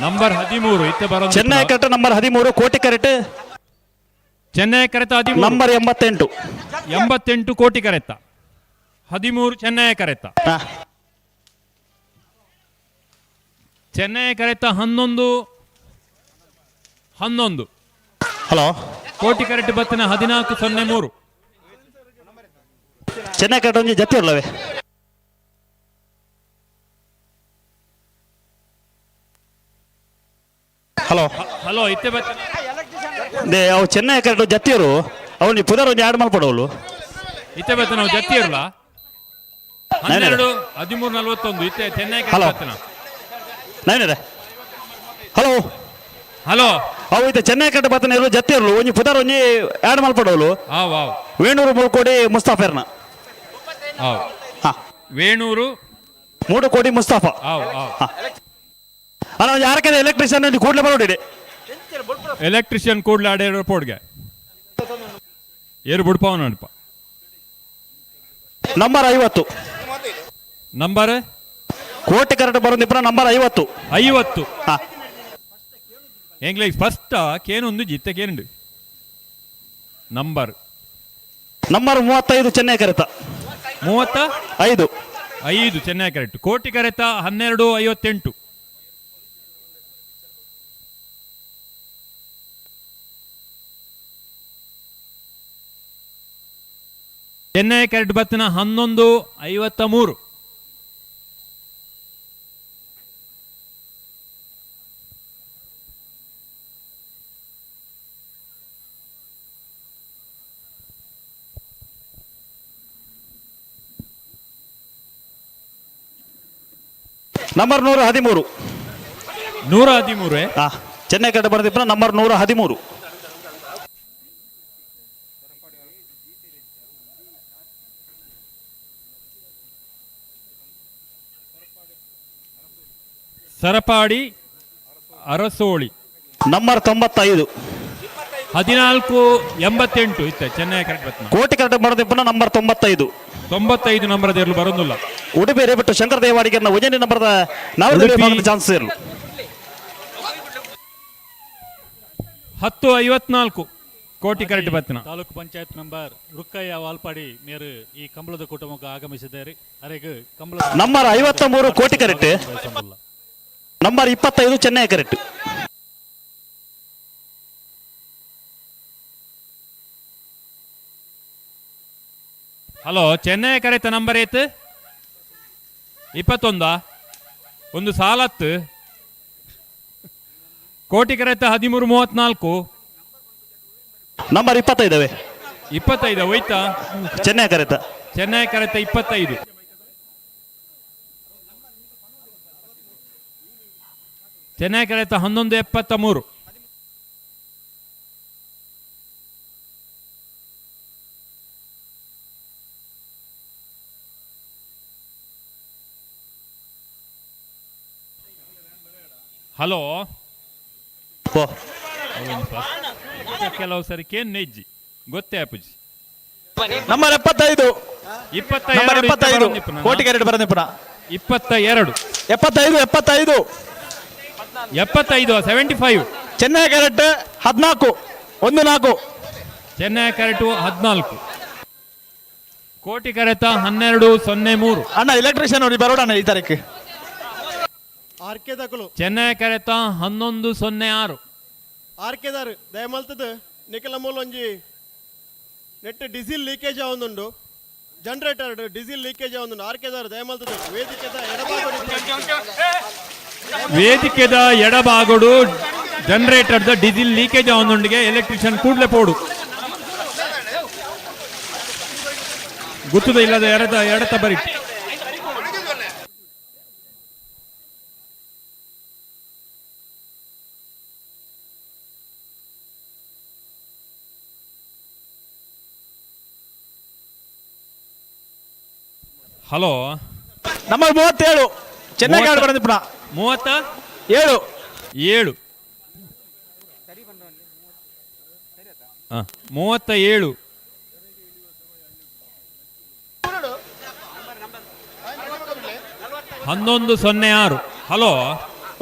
ನಂಬರ್ 13 ಇತ್ತೆ ಬರೋ Chennai correct number 13 Koti correct. Chennai ಕರೆತ 13. ನಂಬರ್ 88. 88 ಕೋಟಿ ಕರೆತ. 13 ಚೆನ್ನೈ ಕರೆತ. ಚೆನ್ನೈ ಕರೆತ 11 11. ಹಲೋ. ಕೋಟಿ ಕರೆಕ್ಟ್ ಬತ್ತಿನ 14:03. ಚೆನ್ನೈ ಕರೆಕ್ಟ್ ಒಂಜಿ ಜತ್ತಿ ಇರ್ಲವೆ. ಹಲೋ. ಹಲೋ ಇತ್ತೆ ಬತ್ತ. They ಅವು ಚೆನ್ನೈ ಕರೆಕ್ಟ್ ಜತ್ತಿಯರು ಅವನು ಪುದರ್ ಒಂಜಿ ಆಡ್ ಮಲ್ಪಡೋಲು. ಇತ್ತೆ ಬತ್ತ ನಾವು ಜತ್ತಿಯರ್ಲ 12 13:41 ಇತ್ತೆ ಚೆನ್ನೈ ಕರೆಕ್ಟ್ ಬತ್ತಿನ. ನೈನರೆ. ಹಲೋ. ಹಲೋ. ಅವು ಇತ್ತೆ ಚೆನ್ನೈ ಕರೆಕ್ಟ್ ಬತ್ತನ ಇರು ಜತ್ತಿಯರ್ಲು ಒಂಜಿ ಪುದರ್ ಒಂಜಿ ಆಡ್ ಮಲ್ಪಡೋಲು. ವಾವ್. ವೇಣೂರು ಮುಳ್ಕೋಡಿ ಮುಸ್ತಾಫೆರ್ನ. ವೇಣೂರು 3 ಕೋಟಿ ಮುಸ್ತಾಫಾ. ಅಣ್ಣ ಯಾರಕ್ಕೆ ಎಲೆಕ್ಟ್ರಿಷಿಯನ್ ಕೂಡಲೇ ಬರೋಡಿದೆ. ಎಲೆಕ್ಟ್ರಿಷಿಯನ್ ಕೂಡಲೇ ಆಡೇ ಪೋಡ್ಗೆ ಏರು ಬುಡ್ಪಾವ ನೋಡಪ್ಪ. ನಂಬರ್ 50. ನಂಬರ್ ಕೋಟೆ ಕರೆಕ್ಟ್ ಬರೋದಿಪ್ಪ ನಂಬರ್ 50. 50. ಎಂಗ್ಲೇ ಫಸ್ಟ್ ಕೇನೊಂದು ಜಿತ್ತೆ ಕೇನುಂಡು. ನಂಬರ್ ನಂಬರ್ 35 ಚೆನ್ನೈ ಕರೆತ. 35 5 ಚೆನ್ನೈ ಕರೆಕ್ಟ್. ಕೋಟಿ ಕರೆತ 12:58. ಚೆನ್ನೈ ಕರೆಕ್ಟ್ ಬತ್ತಿನ 11:53. ನಂಬರ್ 113. 113. ಚೆನ್ನೈ ಕರೆಕ್ಟ್ ಬರ್ದಿಪ್ಪ ನಂಬರ್ 113. ಸರಪಾಡಿ ಅರಸೋಳಿ. ನಂಬರ್ 95. 14:88 ಇತ್ತೆ ಚೆನ್ನೈ ಕರೆಕ್ಟ್ ಬತ್ತಿನ. ಕೋಟಿ ಕರೆಕ್ಟ್ ಬರೋದಿಪ್ಪ ನಂಬರ್ 95. 95 ನಂಬರ್ ಇರಲು ಬರೋದಿಲ್ಲ. ಉಡುಪಿ ರೇಬಿಟ್ಟು ಶಂಕರ ದೇವಾಡಿಗೆ ಉಜನಿ ನಂಬರ್ದ ನಾವು ಚಾನ್ಸ್ ಇರಲು. 10:54 ಕೋಟಿ ಕರೆಕ್ಟ್ ಬತ್ತಿನ. ತಾಲೂಕು ಪಂಚಾಯತ್ ಮೆಂಬರ್ ರುಕ್ಕಯ್ಯ ವಾಲ್ಪಾಡಿ ಮೇರು ಈ ಕಂಬಳದ ಕುಟುಂಬಕ್ಕೆ ಆಗಮಿಸಿದ್ದಾರೆ. ಅರೆಗ್ Kambala number 53 Koti correct. Number 25 Chennai correct. Hello Chennai ಕರೆತ number ಏತ್ 21 ಒಂದು ಸಾಲತ್ತು. ಕೋಟಿ ಕರೆತ 13:34. ನಂಬರ್ 25. 25 ಹೋಯ್ತಾ? ಚೆನ್ನೈ ಕರೆತ. ಚೆನ್ನೈ ಕರೆತ 25. ಚೆನ್ನೈ ಕರೆತ 11:73. ಹಲೋ. ಕೆಲವು ಸರಿ ಕೇನ್ ನೆಜ್ಜಿ ಗೊತ್ತೇ ಅಪ್ಪುಜಿ. ನಂಬರ್ 75. ನಂಬರ್ 22 75 ಕೋಟಿ ಕರೆಕ್ಟ್ ಬರೋದಿಪ್ಪನ. 22. 75 75 75 75. ಚೆನ್ನೈ ಕರೆಕ್ಟ್ 14 14. ಚೆನ್ನೈ ಕರೆಕ್ಟ್ 14. ಕೋಟಿ ಕರೆತ 12:03. ಅಣ್ಣ ಎಲೆಕ್ಟ್ರಿಷಿಯನ್ ಅವ್ರಿಗೆ ಬರೋಣ ಈ ತಾರೀಕು. ಚೆನ್ನೈ ಕರೆತ 11:06. ಆರ್ಕೆದಾರ್ ದಯಮಲ್ತದ ನಿಖಲ ಮೂಲೊಂಜಿ ನೆಟ್ ಡೀಸೆಲ್ ಲೀಕೇಜ್ ಆವೊಂದುಂಡು. ಜನರೇಟರ್ ಡೀಸೆಲ್ ಲೀಕೇಜ್ ಆವೊಂದುಂಡು. ಆರ್ಕೆದಾರ್ ದಯಮಲ್ತದ ವೇದಿಕೆದ ಎಡಭಾಗಡು ವೇದಿಕೆದ ಎಡಭಾಗಡು ಜನರೇಟರ್ the diesel leakage ಆವೊಂದುಂಡಿಗೆ electrician ಕೂಡ್ಲೆ ಪೋಡು. ಗೊತ್ತದ ಇಲ್ಲದ ಎಡತ ಬರಿ. ಹಲೋ ನಂಬರ್ 37 ಚೆನ್ನೈ ಗಾರ್ಡ್ ಬರಂದಿಪ್ಪಣ. 37 7 37 11:06. ಹಲೋ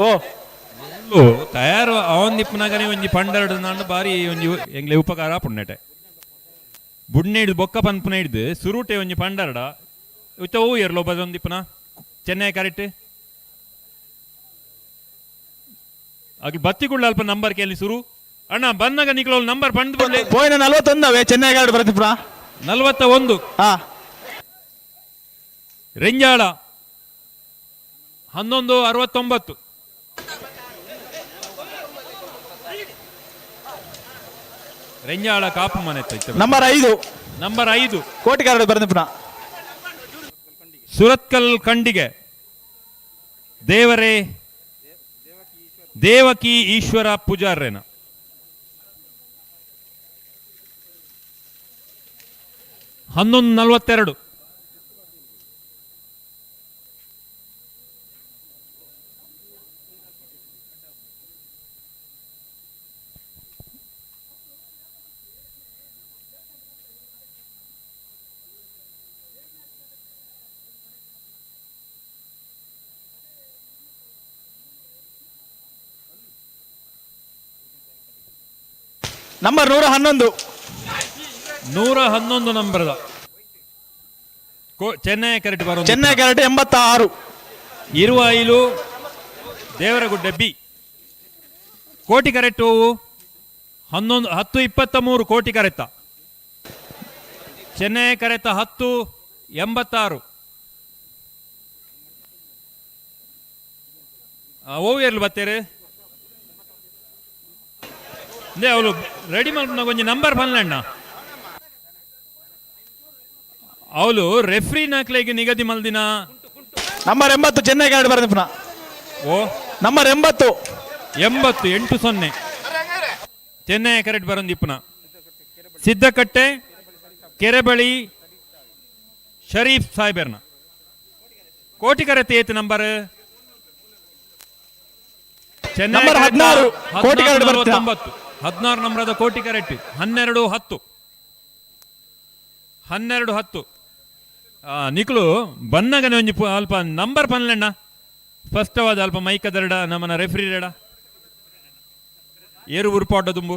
ಓ ತಯಾರು ಅವನ್ ನಿಪ್ಪುನಗನೆ ಒಂಜಿ ಪಂಡರಡು ನಾಂಡು ಬಾರಿ ಒಂಜಿ ಎಂಗ್ಲೆ ಉಪಕಾರ ಪುಣ್ಣೆಟೆ ಬುಡ್ನೆ ಹಿಡ್ದು ಬೊಕ್ಕ ಪನ್ಪುನ ಹಿಡ್ದು ಸುರುಟೆ ಒಂಜಿ ಪಂಡರಡ ಇತ್ತ ಹೂ ಎರ್ಲೋ ಬದೊಂದಿಪ್ಪುನ ಚೆನ್ನೈ ಕರೆಕ್ಟ್ ಅಗ್ಲಿ ಬತ್ತಿ ಅಲ್ಪ ನಂಬರ್ ಕೇಳಿ ಸುರು ಅಣ್ಣ ಬಂದಾಗ ನಿಕ್ಲೋಲ್ ನಂಬರ್ ಪಂಡ್ ಬಡ್ಲೆ ಪೋಯಿನ 41 ಅವೇ ಚೆನ್ನೈ ಗಾರ್ಡ್ ಬರದಿಪ್ಪುನ. 41 ರೆಂಜಾಳ 11:69. ರೆಂಜಾಳ ಕಾಪು ಮನೆ. ನಂಬರ್ 5 ನಂಬರ್ 5 ಕೋಟಿ ಗಾರ್ಡ್ ಬರದಿಪ್ಪುನ. ಸುರತ್ಕಲ್ ಖಂಡಿಗೆ ದೇವರೇ ದೇವಕಿ ಈಶ್ವರ ಪೂಜಾರ್ರೇನ. 11:42. ನಂಬರ್ 111. 111 ನಂಬರ್ದ ಚೆನ್ನೈ ಕರೆಕ್ಟ್ ಬರೋ ಚೆನ್ನೈ ಕರೆಕ್ಟ್ 86. ಇರುವ ಐಲು ದೇವರಗುಡ್ಡೆ ಬಿ ಕೋಟಿ ಕರೆಕ್ಟ್ 11 10:23 ಕೋಟಿ ಕರೆತ್ತ ಚೆನ್ನೈ ಕರೆತ್ತ 10:86. ಓ ಎರ್ಲು ಬತ್ತೇರು they ಅವಳು ರೆಡಿ ಮಲ್ಪುನಾಗ ಒಂಜಿ ನಂಬರ್ ಪನ್ಲಣ್ಣ ಅವಳು ರೆಫ್ರಿ ನಾಕ್ಲೆಗ್ ನಿಗದಿ ಮಲ್ದಿನ. ನಂಬರ್ 80 ಚೆನ್ನೈ ಗಾರ್ಡ್ ಬರದಿಪ್ಪುನ. ಓ ನಂಬರ್ 80. 80 8-0 ಚೆನ್ನೈ ಕರೆಕ್ಟ್ ಬರಂದಿಪ್ಪುನ. ಸಿದ್ದಕಟ್ಟೆ ಕೆರೆಬಳಿ ಶರೀಫ್ ಸಾಹೇಬರ್ನ ಕೋಟಿ ಕರೆತ ಏತ್ number Chennai number 16 Koti correct ಬರ್ತೀರಾ? 49 16 ನಂಬರದ ಕೋಟಿ ಕರೆಕ್ಟ್ 12:10 12:10. ನಿಕ್ಲು ಬನ್ನಗನೆ ಒಂಜಿ ಅಲ್ಪ ನಂಬರ್ ಪನ್ಲೆಣ್ಣ ಸ್ಪಷ್ಟವಾದ ಅಲ್ಪ ಮೈಕದರಡ ನಮ್ಮನ ರೆಫ್ರಿ ರೆಡ ಏರು ಉರುಪಾಟ ದುಂಬು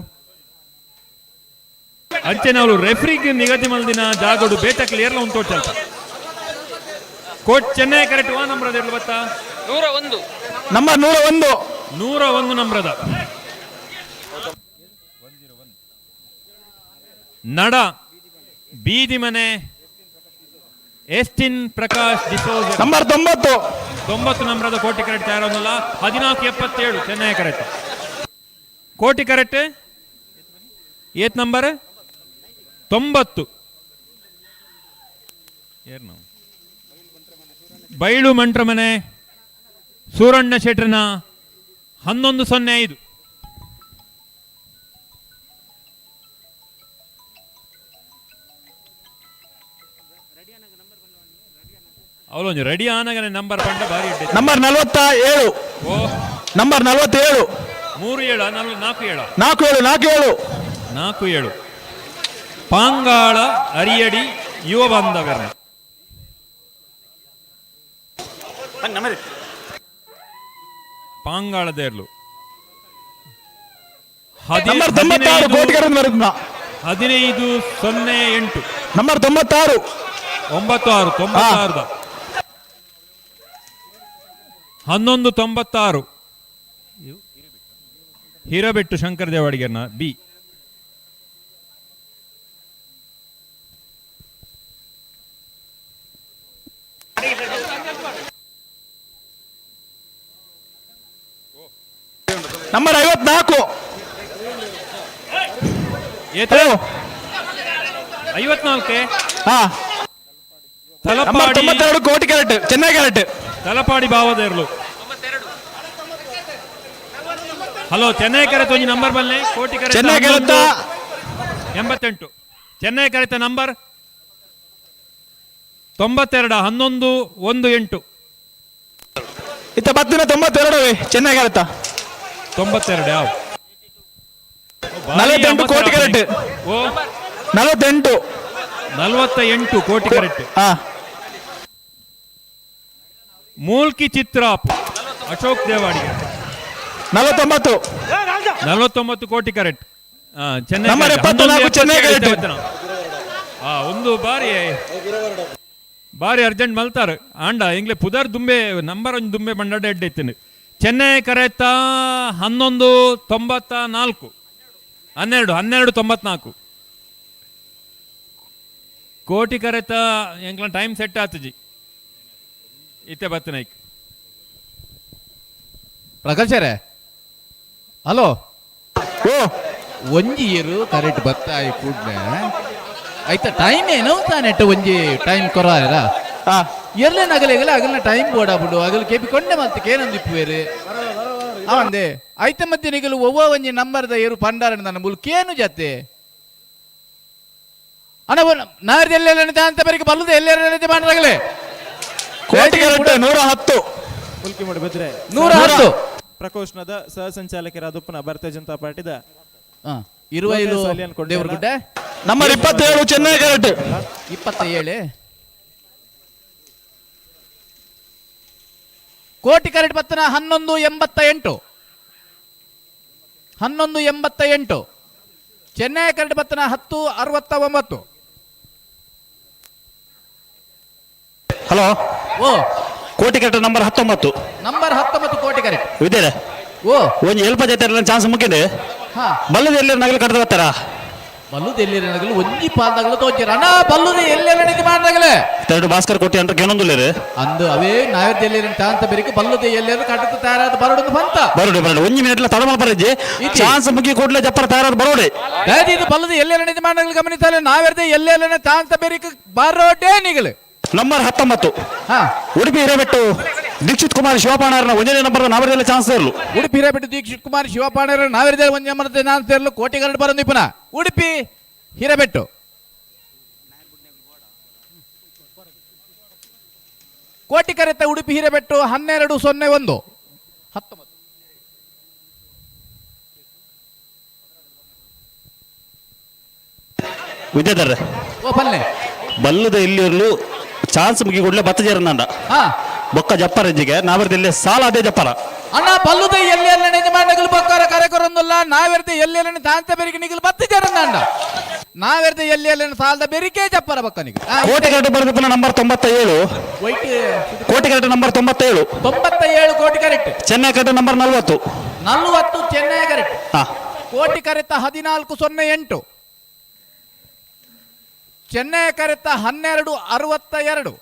ಅಂಚೆನ ಅವಳು ರೆಫ್ರಿಗೆ ನಿಗದಿ ಮಲ್ದಿನ ಜಾಗಡು ಬೇಟಕ್ಲಿ ಏರ್ಲ ಉಂಟು ಅಲ್ಪ ಕೋಟ್ ಚೆನ್ನೈ ಕರೆಕ್ಟ್ ವಾ ನಂಬರದ ಇರ್ಲು ಬತ್ತಾ? 101. ನಂಬರ್ 101. 101 ನಂಬರದ ನಡ ಬೀದಿ ಮನೆ ಎಸ್ಟಿನ್ ಪ್ರಕಾಶ್ ಡಿಸೋಜ. ನಂಬರ್ 90. 90 ನಂಬರದ ಕೋಟಿ correct ತಯಾರೊಂದಲ್ಲ 14:77 Chennai correct Koti correct ಏತ್ ನಂಬರ್ 90. ಏರ್ನು ಬೈಳು ಮಂಟ್ರಮನೆ ಸೂರಣ್ಣ ಶೆಟ್ರನ 11:05. ಅವಳೊಂದು ರೆಡಿ ಆನಗನೆ ನಂಬರ್ ಪಂಡ ಬಾರಿ ಇಡ್ಡೆ. ನಂಬರ್ 47. ಓ ನಂಬರ್ 47. 3 7 4 4 7 4 7 4 7 4 7. ಪಾಂಗಾಳ ಅರಿಯಡಿ ಯುವ ಬಾಂಧವ್ಯರ ಪಾಂಗಾಳದೇರ್ಲು. ನಂಬರ್ 96 ಕೋಟಿಗರನ್ನು ಬರುತ್ತ. 15:08. ನಂಬರ್ 96. 96 96 11:96. ಹೀರಬೆಟ್ಟು ಶಂಕರ ದೇವಾಡಿಗರ್ನ ಬಿ. ನಂಬರ್ 54. ಏತ? 54. ಹಾ. ನಂಬರ್ ತಲಪಾಡಿ 92 ಕೋಟಿ ಕ್ಯಾರೆಟ್ ಚೆನ್ನೈ ಕ್ಯಾರೆಟ್. ತಲಪಾಡಿ ಬಾವದೇರ್ಲು. ಹಲೋ ಚೆನ್ನೈ ಕರೆತ ಒಂಜಿ ನಂಬರ್ ಬಲ್ಲೆ ಕೋಟಿ ಕರೆತ ಚೆನ್ನೈ ಕರೆತ 88. ಚೆನ್ನೈ ಕರೆತ ನಂಬರ್ 92 11 1 8. ಇತ್ತ ಬತ್ತಿನ 92 ಚೆನ್ನೈ ಕರೆತ. 92 ಯಾವ? 48 ಕೋಟಿ ಕರೆಕ್ಟ್. ಓ. 48. 48 Koti correct. Mulki Chitrap Ashok Devadige. 49. 49 Koti correct. Chennai number correct. 74 Chennai 11 correct. ಒಂದು ಬಾರಿ ಬಾರಿ ಅರ್ಜೆಂಟ್ ಮಲ್ತಾರ ಆಂಡ ಇಂಗ್ಲೆ ಪುದರ್ ದುಂಬೆ ನಂಬರ್ ಒಂದು ದುಂಬೆ ಬಂಡಾಡ ಎಡ್ಡೆ ಇತ್ತಿನ. ಚೆನ್ನೈ ಕರೆತ 11 94 12 12 94 ಕೋಟಿ ಕರೆತ. ಎಂಕ್ಲ ಟೈಮ್ ಸೆಟ್ ಆತಜಿ ಇತ್ತೆ ಬತ್ತನೈಕ್. ಪ್ರಕಾಶರೇ, ಹಲೋ. ಓ. ಒಂಜಿ ಇರು ಕರೆಕ್ಟ್ ಬತ್ತಾಯಿ ಕೂಡ್ಲೆ ಆಯ್ತಾ? ಟೈಮ್ ಏನೋ ತಾನೆಟ್ಟ ಒಂಜಿ ಟೈಮ್ ಕೊರಾಯರ ಎರ್ಲೆ ನಗಲೆಗಲ ಅಗಲ್ನ ಟೈಮ್ ಬೋಡಾಬಿಡು ಅಗಲ್ ಕೆಪಿ ಕೊಂಡೆ ಮತ್ತೆ ಕೇನಂದು ಇಪ್ಪುವೇರು ಅವಂದೆ ಐತ ಮಧ್ಯೆ ನಿಗಲು ಒವ್ವ ಒಂಜಿ ನಂಬರ್ದ ಏರು ಪಂಡಾರಣ ನನ್ನ ಮುಲ್ ಕೇನು ಜತೆ ಅಣ್ಣ ನಾರ್ದ ಎಲ್ಲೆಲ್ಲ ಅಂತ ಬರಿಗೆ ಬಲ್ಲದ ಎಲ್ಲೆಲ್ಲ ಮಾಡಲಾಗಲೇ. ಕೋಟಿ ಕರೆಕ್ಟ್ 110. ಮುಲ್ಕಿ ಮೂಡಬಿದ್ರೆ 110. ಪ್ರಕೋಷ್ಠದ ಸಹ ಸಂಚಾಲಕರಾದ ಉಪ್ಪನ ಭಾರತೀಯ ಜನತಾ ಪಾರ್ಟಿದ Iruvail Devaragudde. Number 27 Chennai correct. 27 Koti correct ಬತ್ತನ 11 88 11 88. ಚೆನ್ನೈ ಕರೆಕ್ಟ್ ಬತ್ತನ 10 69. ಹಲೋ. ಓ. ಕೋಟಿ correct number 19. Number 19 Koti correct. ವಿದ್ಯಾರೆ. ಓ. ಒಂಜಿ ಎಲ್ಪ ಜೊತೆ ಚಾನ್ಸ್ ಮುಕ್ಕಿದೆ. ಹಾ. ಬಲ್ಲದ ಎಲ್ಲಿ ನಗಲು ಕಡ್ದು ಬರ್ತಾರ? ಬಲ್ಲುದು ಎಲ್ಲಿ ನಗಲು ಒಂಜಿ ಪಾಲ್ದಾಗಲು ತೋಚಿರ ಅಣ್ಣ ಬಲ್ಲುದು ಎಲ್ಲೆಲ್ಲ ನಿಧಿ ಮಾಡ್ದಾಗಲೇ. ಎರಡು ಭಾಸ್ಕರ್ ಕೋಟಿ ಅಂತ ಕೇನೊಂದುಲ್ಲೇರು. ಅಂದು ಅವೇ ನಾವೇರ್ದ ಎಲ್ಲಿ ಅಂತ ಬೆರಿಕೆ ಬಲ್ಲುದು ಎಲ್ಲೆಲ್ಲ ಕಟ್ಟದ ತಯಾರಾದ ಬರಡು ಬಂತ. ಬರೋಡಿ ಬರೋಡಿ ಒಂಜಿ ಮಿನಿಟ್ ತಡಮಲ್ ಬರಜ್ಜಿ ಚಾನ್ಸ್ ಮುಗಿ ಕೂಡಲೇ ಜಪ್ಪರ ತಯಾರಾದ ಬರೋಡಿ. ಇದು ಬಲ್ಲದು ಎಲ್ಲೆಲ್ಲ ನಿಧಿ ಮಾಡ್ದಾಗಲು ಗಮನಿಸಲ್ಲ ನಾವೇರ್ದ ಎಲ್ಲೆಲ್ಲ ಚಾನ್ಸ್ ಬೆರಿಕೆ ಬರೋಡೇ ನಿಗಲು. ನಂಬರ್ 19 ಉಡುಪಿ ಹಿರೇಬೆಟ್ಟು ದೀಕ್ಷಿತ್ ಕುಮಾರ್ ಶಿವಪಾಣರನ್ನ ಒಂದನೇ ನಂಬರ್ ನಾವರದಲ್ಲಿ ಚಾನ್ಸ್ ಇರಲು. ಉಡುಪಿ ಹಿರೇಬೆಟ್ಟು ದೀಕ್ಷಿತ್ ಕುಮಾರ್ ಶಿವಪಾಣರ ನಾವರದಲ್ಲಿ ಒಂದೇ ನಂಬರ್ ಚಾನ್ಸ್ ಇರಲು ಕೋಟಿ ಕರೆಂಟ್ ಬರೋ ನಿಪುಣ ಉಡುಪಿ ಹಿರೇಬೆಟ್ಟು. ಕೋಟಿ ಕರೆತ ಉಡುಪಿ ಹಿರೇಬೆಟ್ಟು 12 0 1 19. ವಿದ್ಯಾಧರ್ರೆ. ಓ ಪಲ್ಲೆ. ಬಲ್ಲದ ಎಲ್ಲಿರಲು ಚಾನ್ಸ್ ಮುಗಿ ಕೂಡಲೇ ಬತ್ತ ಜೇರನಂದ ಬೊಕ್ಕ ಜಪ್ಪರಜ್ಜಿಗೆ ನಾವರದಲ್ಲಿ ಸಾಲ ಅದೇ ಜಪ್ಪರ. ಅಣ್ಣ ಬಲ್ಲುದ ಎಲ್ಲಿ ಎಲ್ಲ ನಿಜ ನಗಲು ಬಕ್ಕಾರ ಕಾರ್ಯಕ್ರಮದಲ್ಲ ನಾವೆರ್ದ ಎಲ್ಲಿ ಎಲ್ಲ ತಾಂತ ಬೆರಿಗೆ ನಿಗಲು ಬತ್ತ ಜೇರನಂದ ನಾವೆರ್ದ ಎಲ್ಲಿ ಎಲ್ಲ ಸಾಲದ ಬೆರಿಕೆ ಜಪ್ಪರ ಬಕ್ಕನಿಗೆ. ಕೋಟಿ ಕರೆಕ್ಟ್ ಬರೋದಪ್ಪ number 97. Koti correct number 97. 97 Koti correct. Chennai correct number 40. 40 Chennai correct. Koti ಕರೆತ 14 08. ಚೆನ್ನೈ ಕರೆತ 12 62.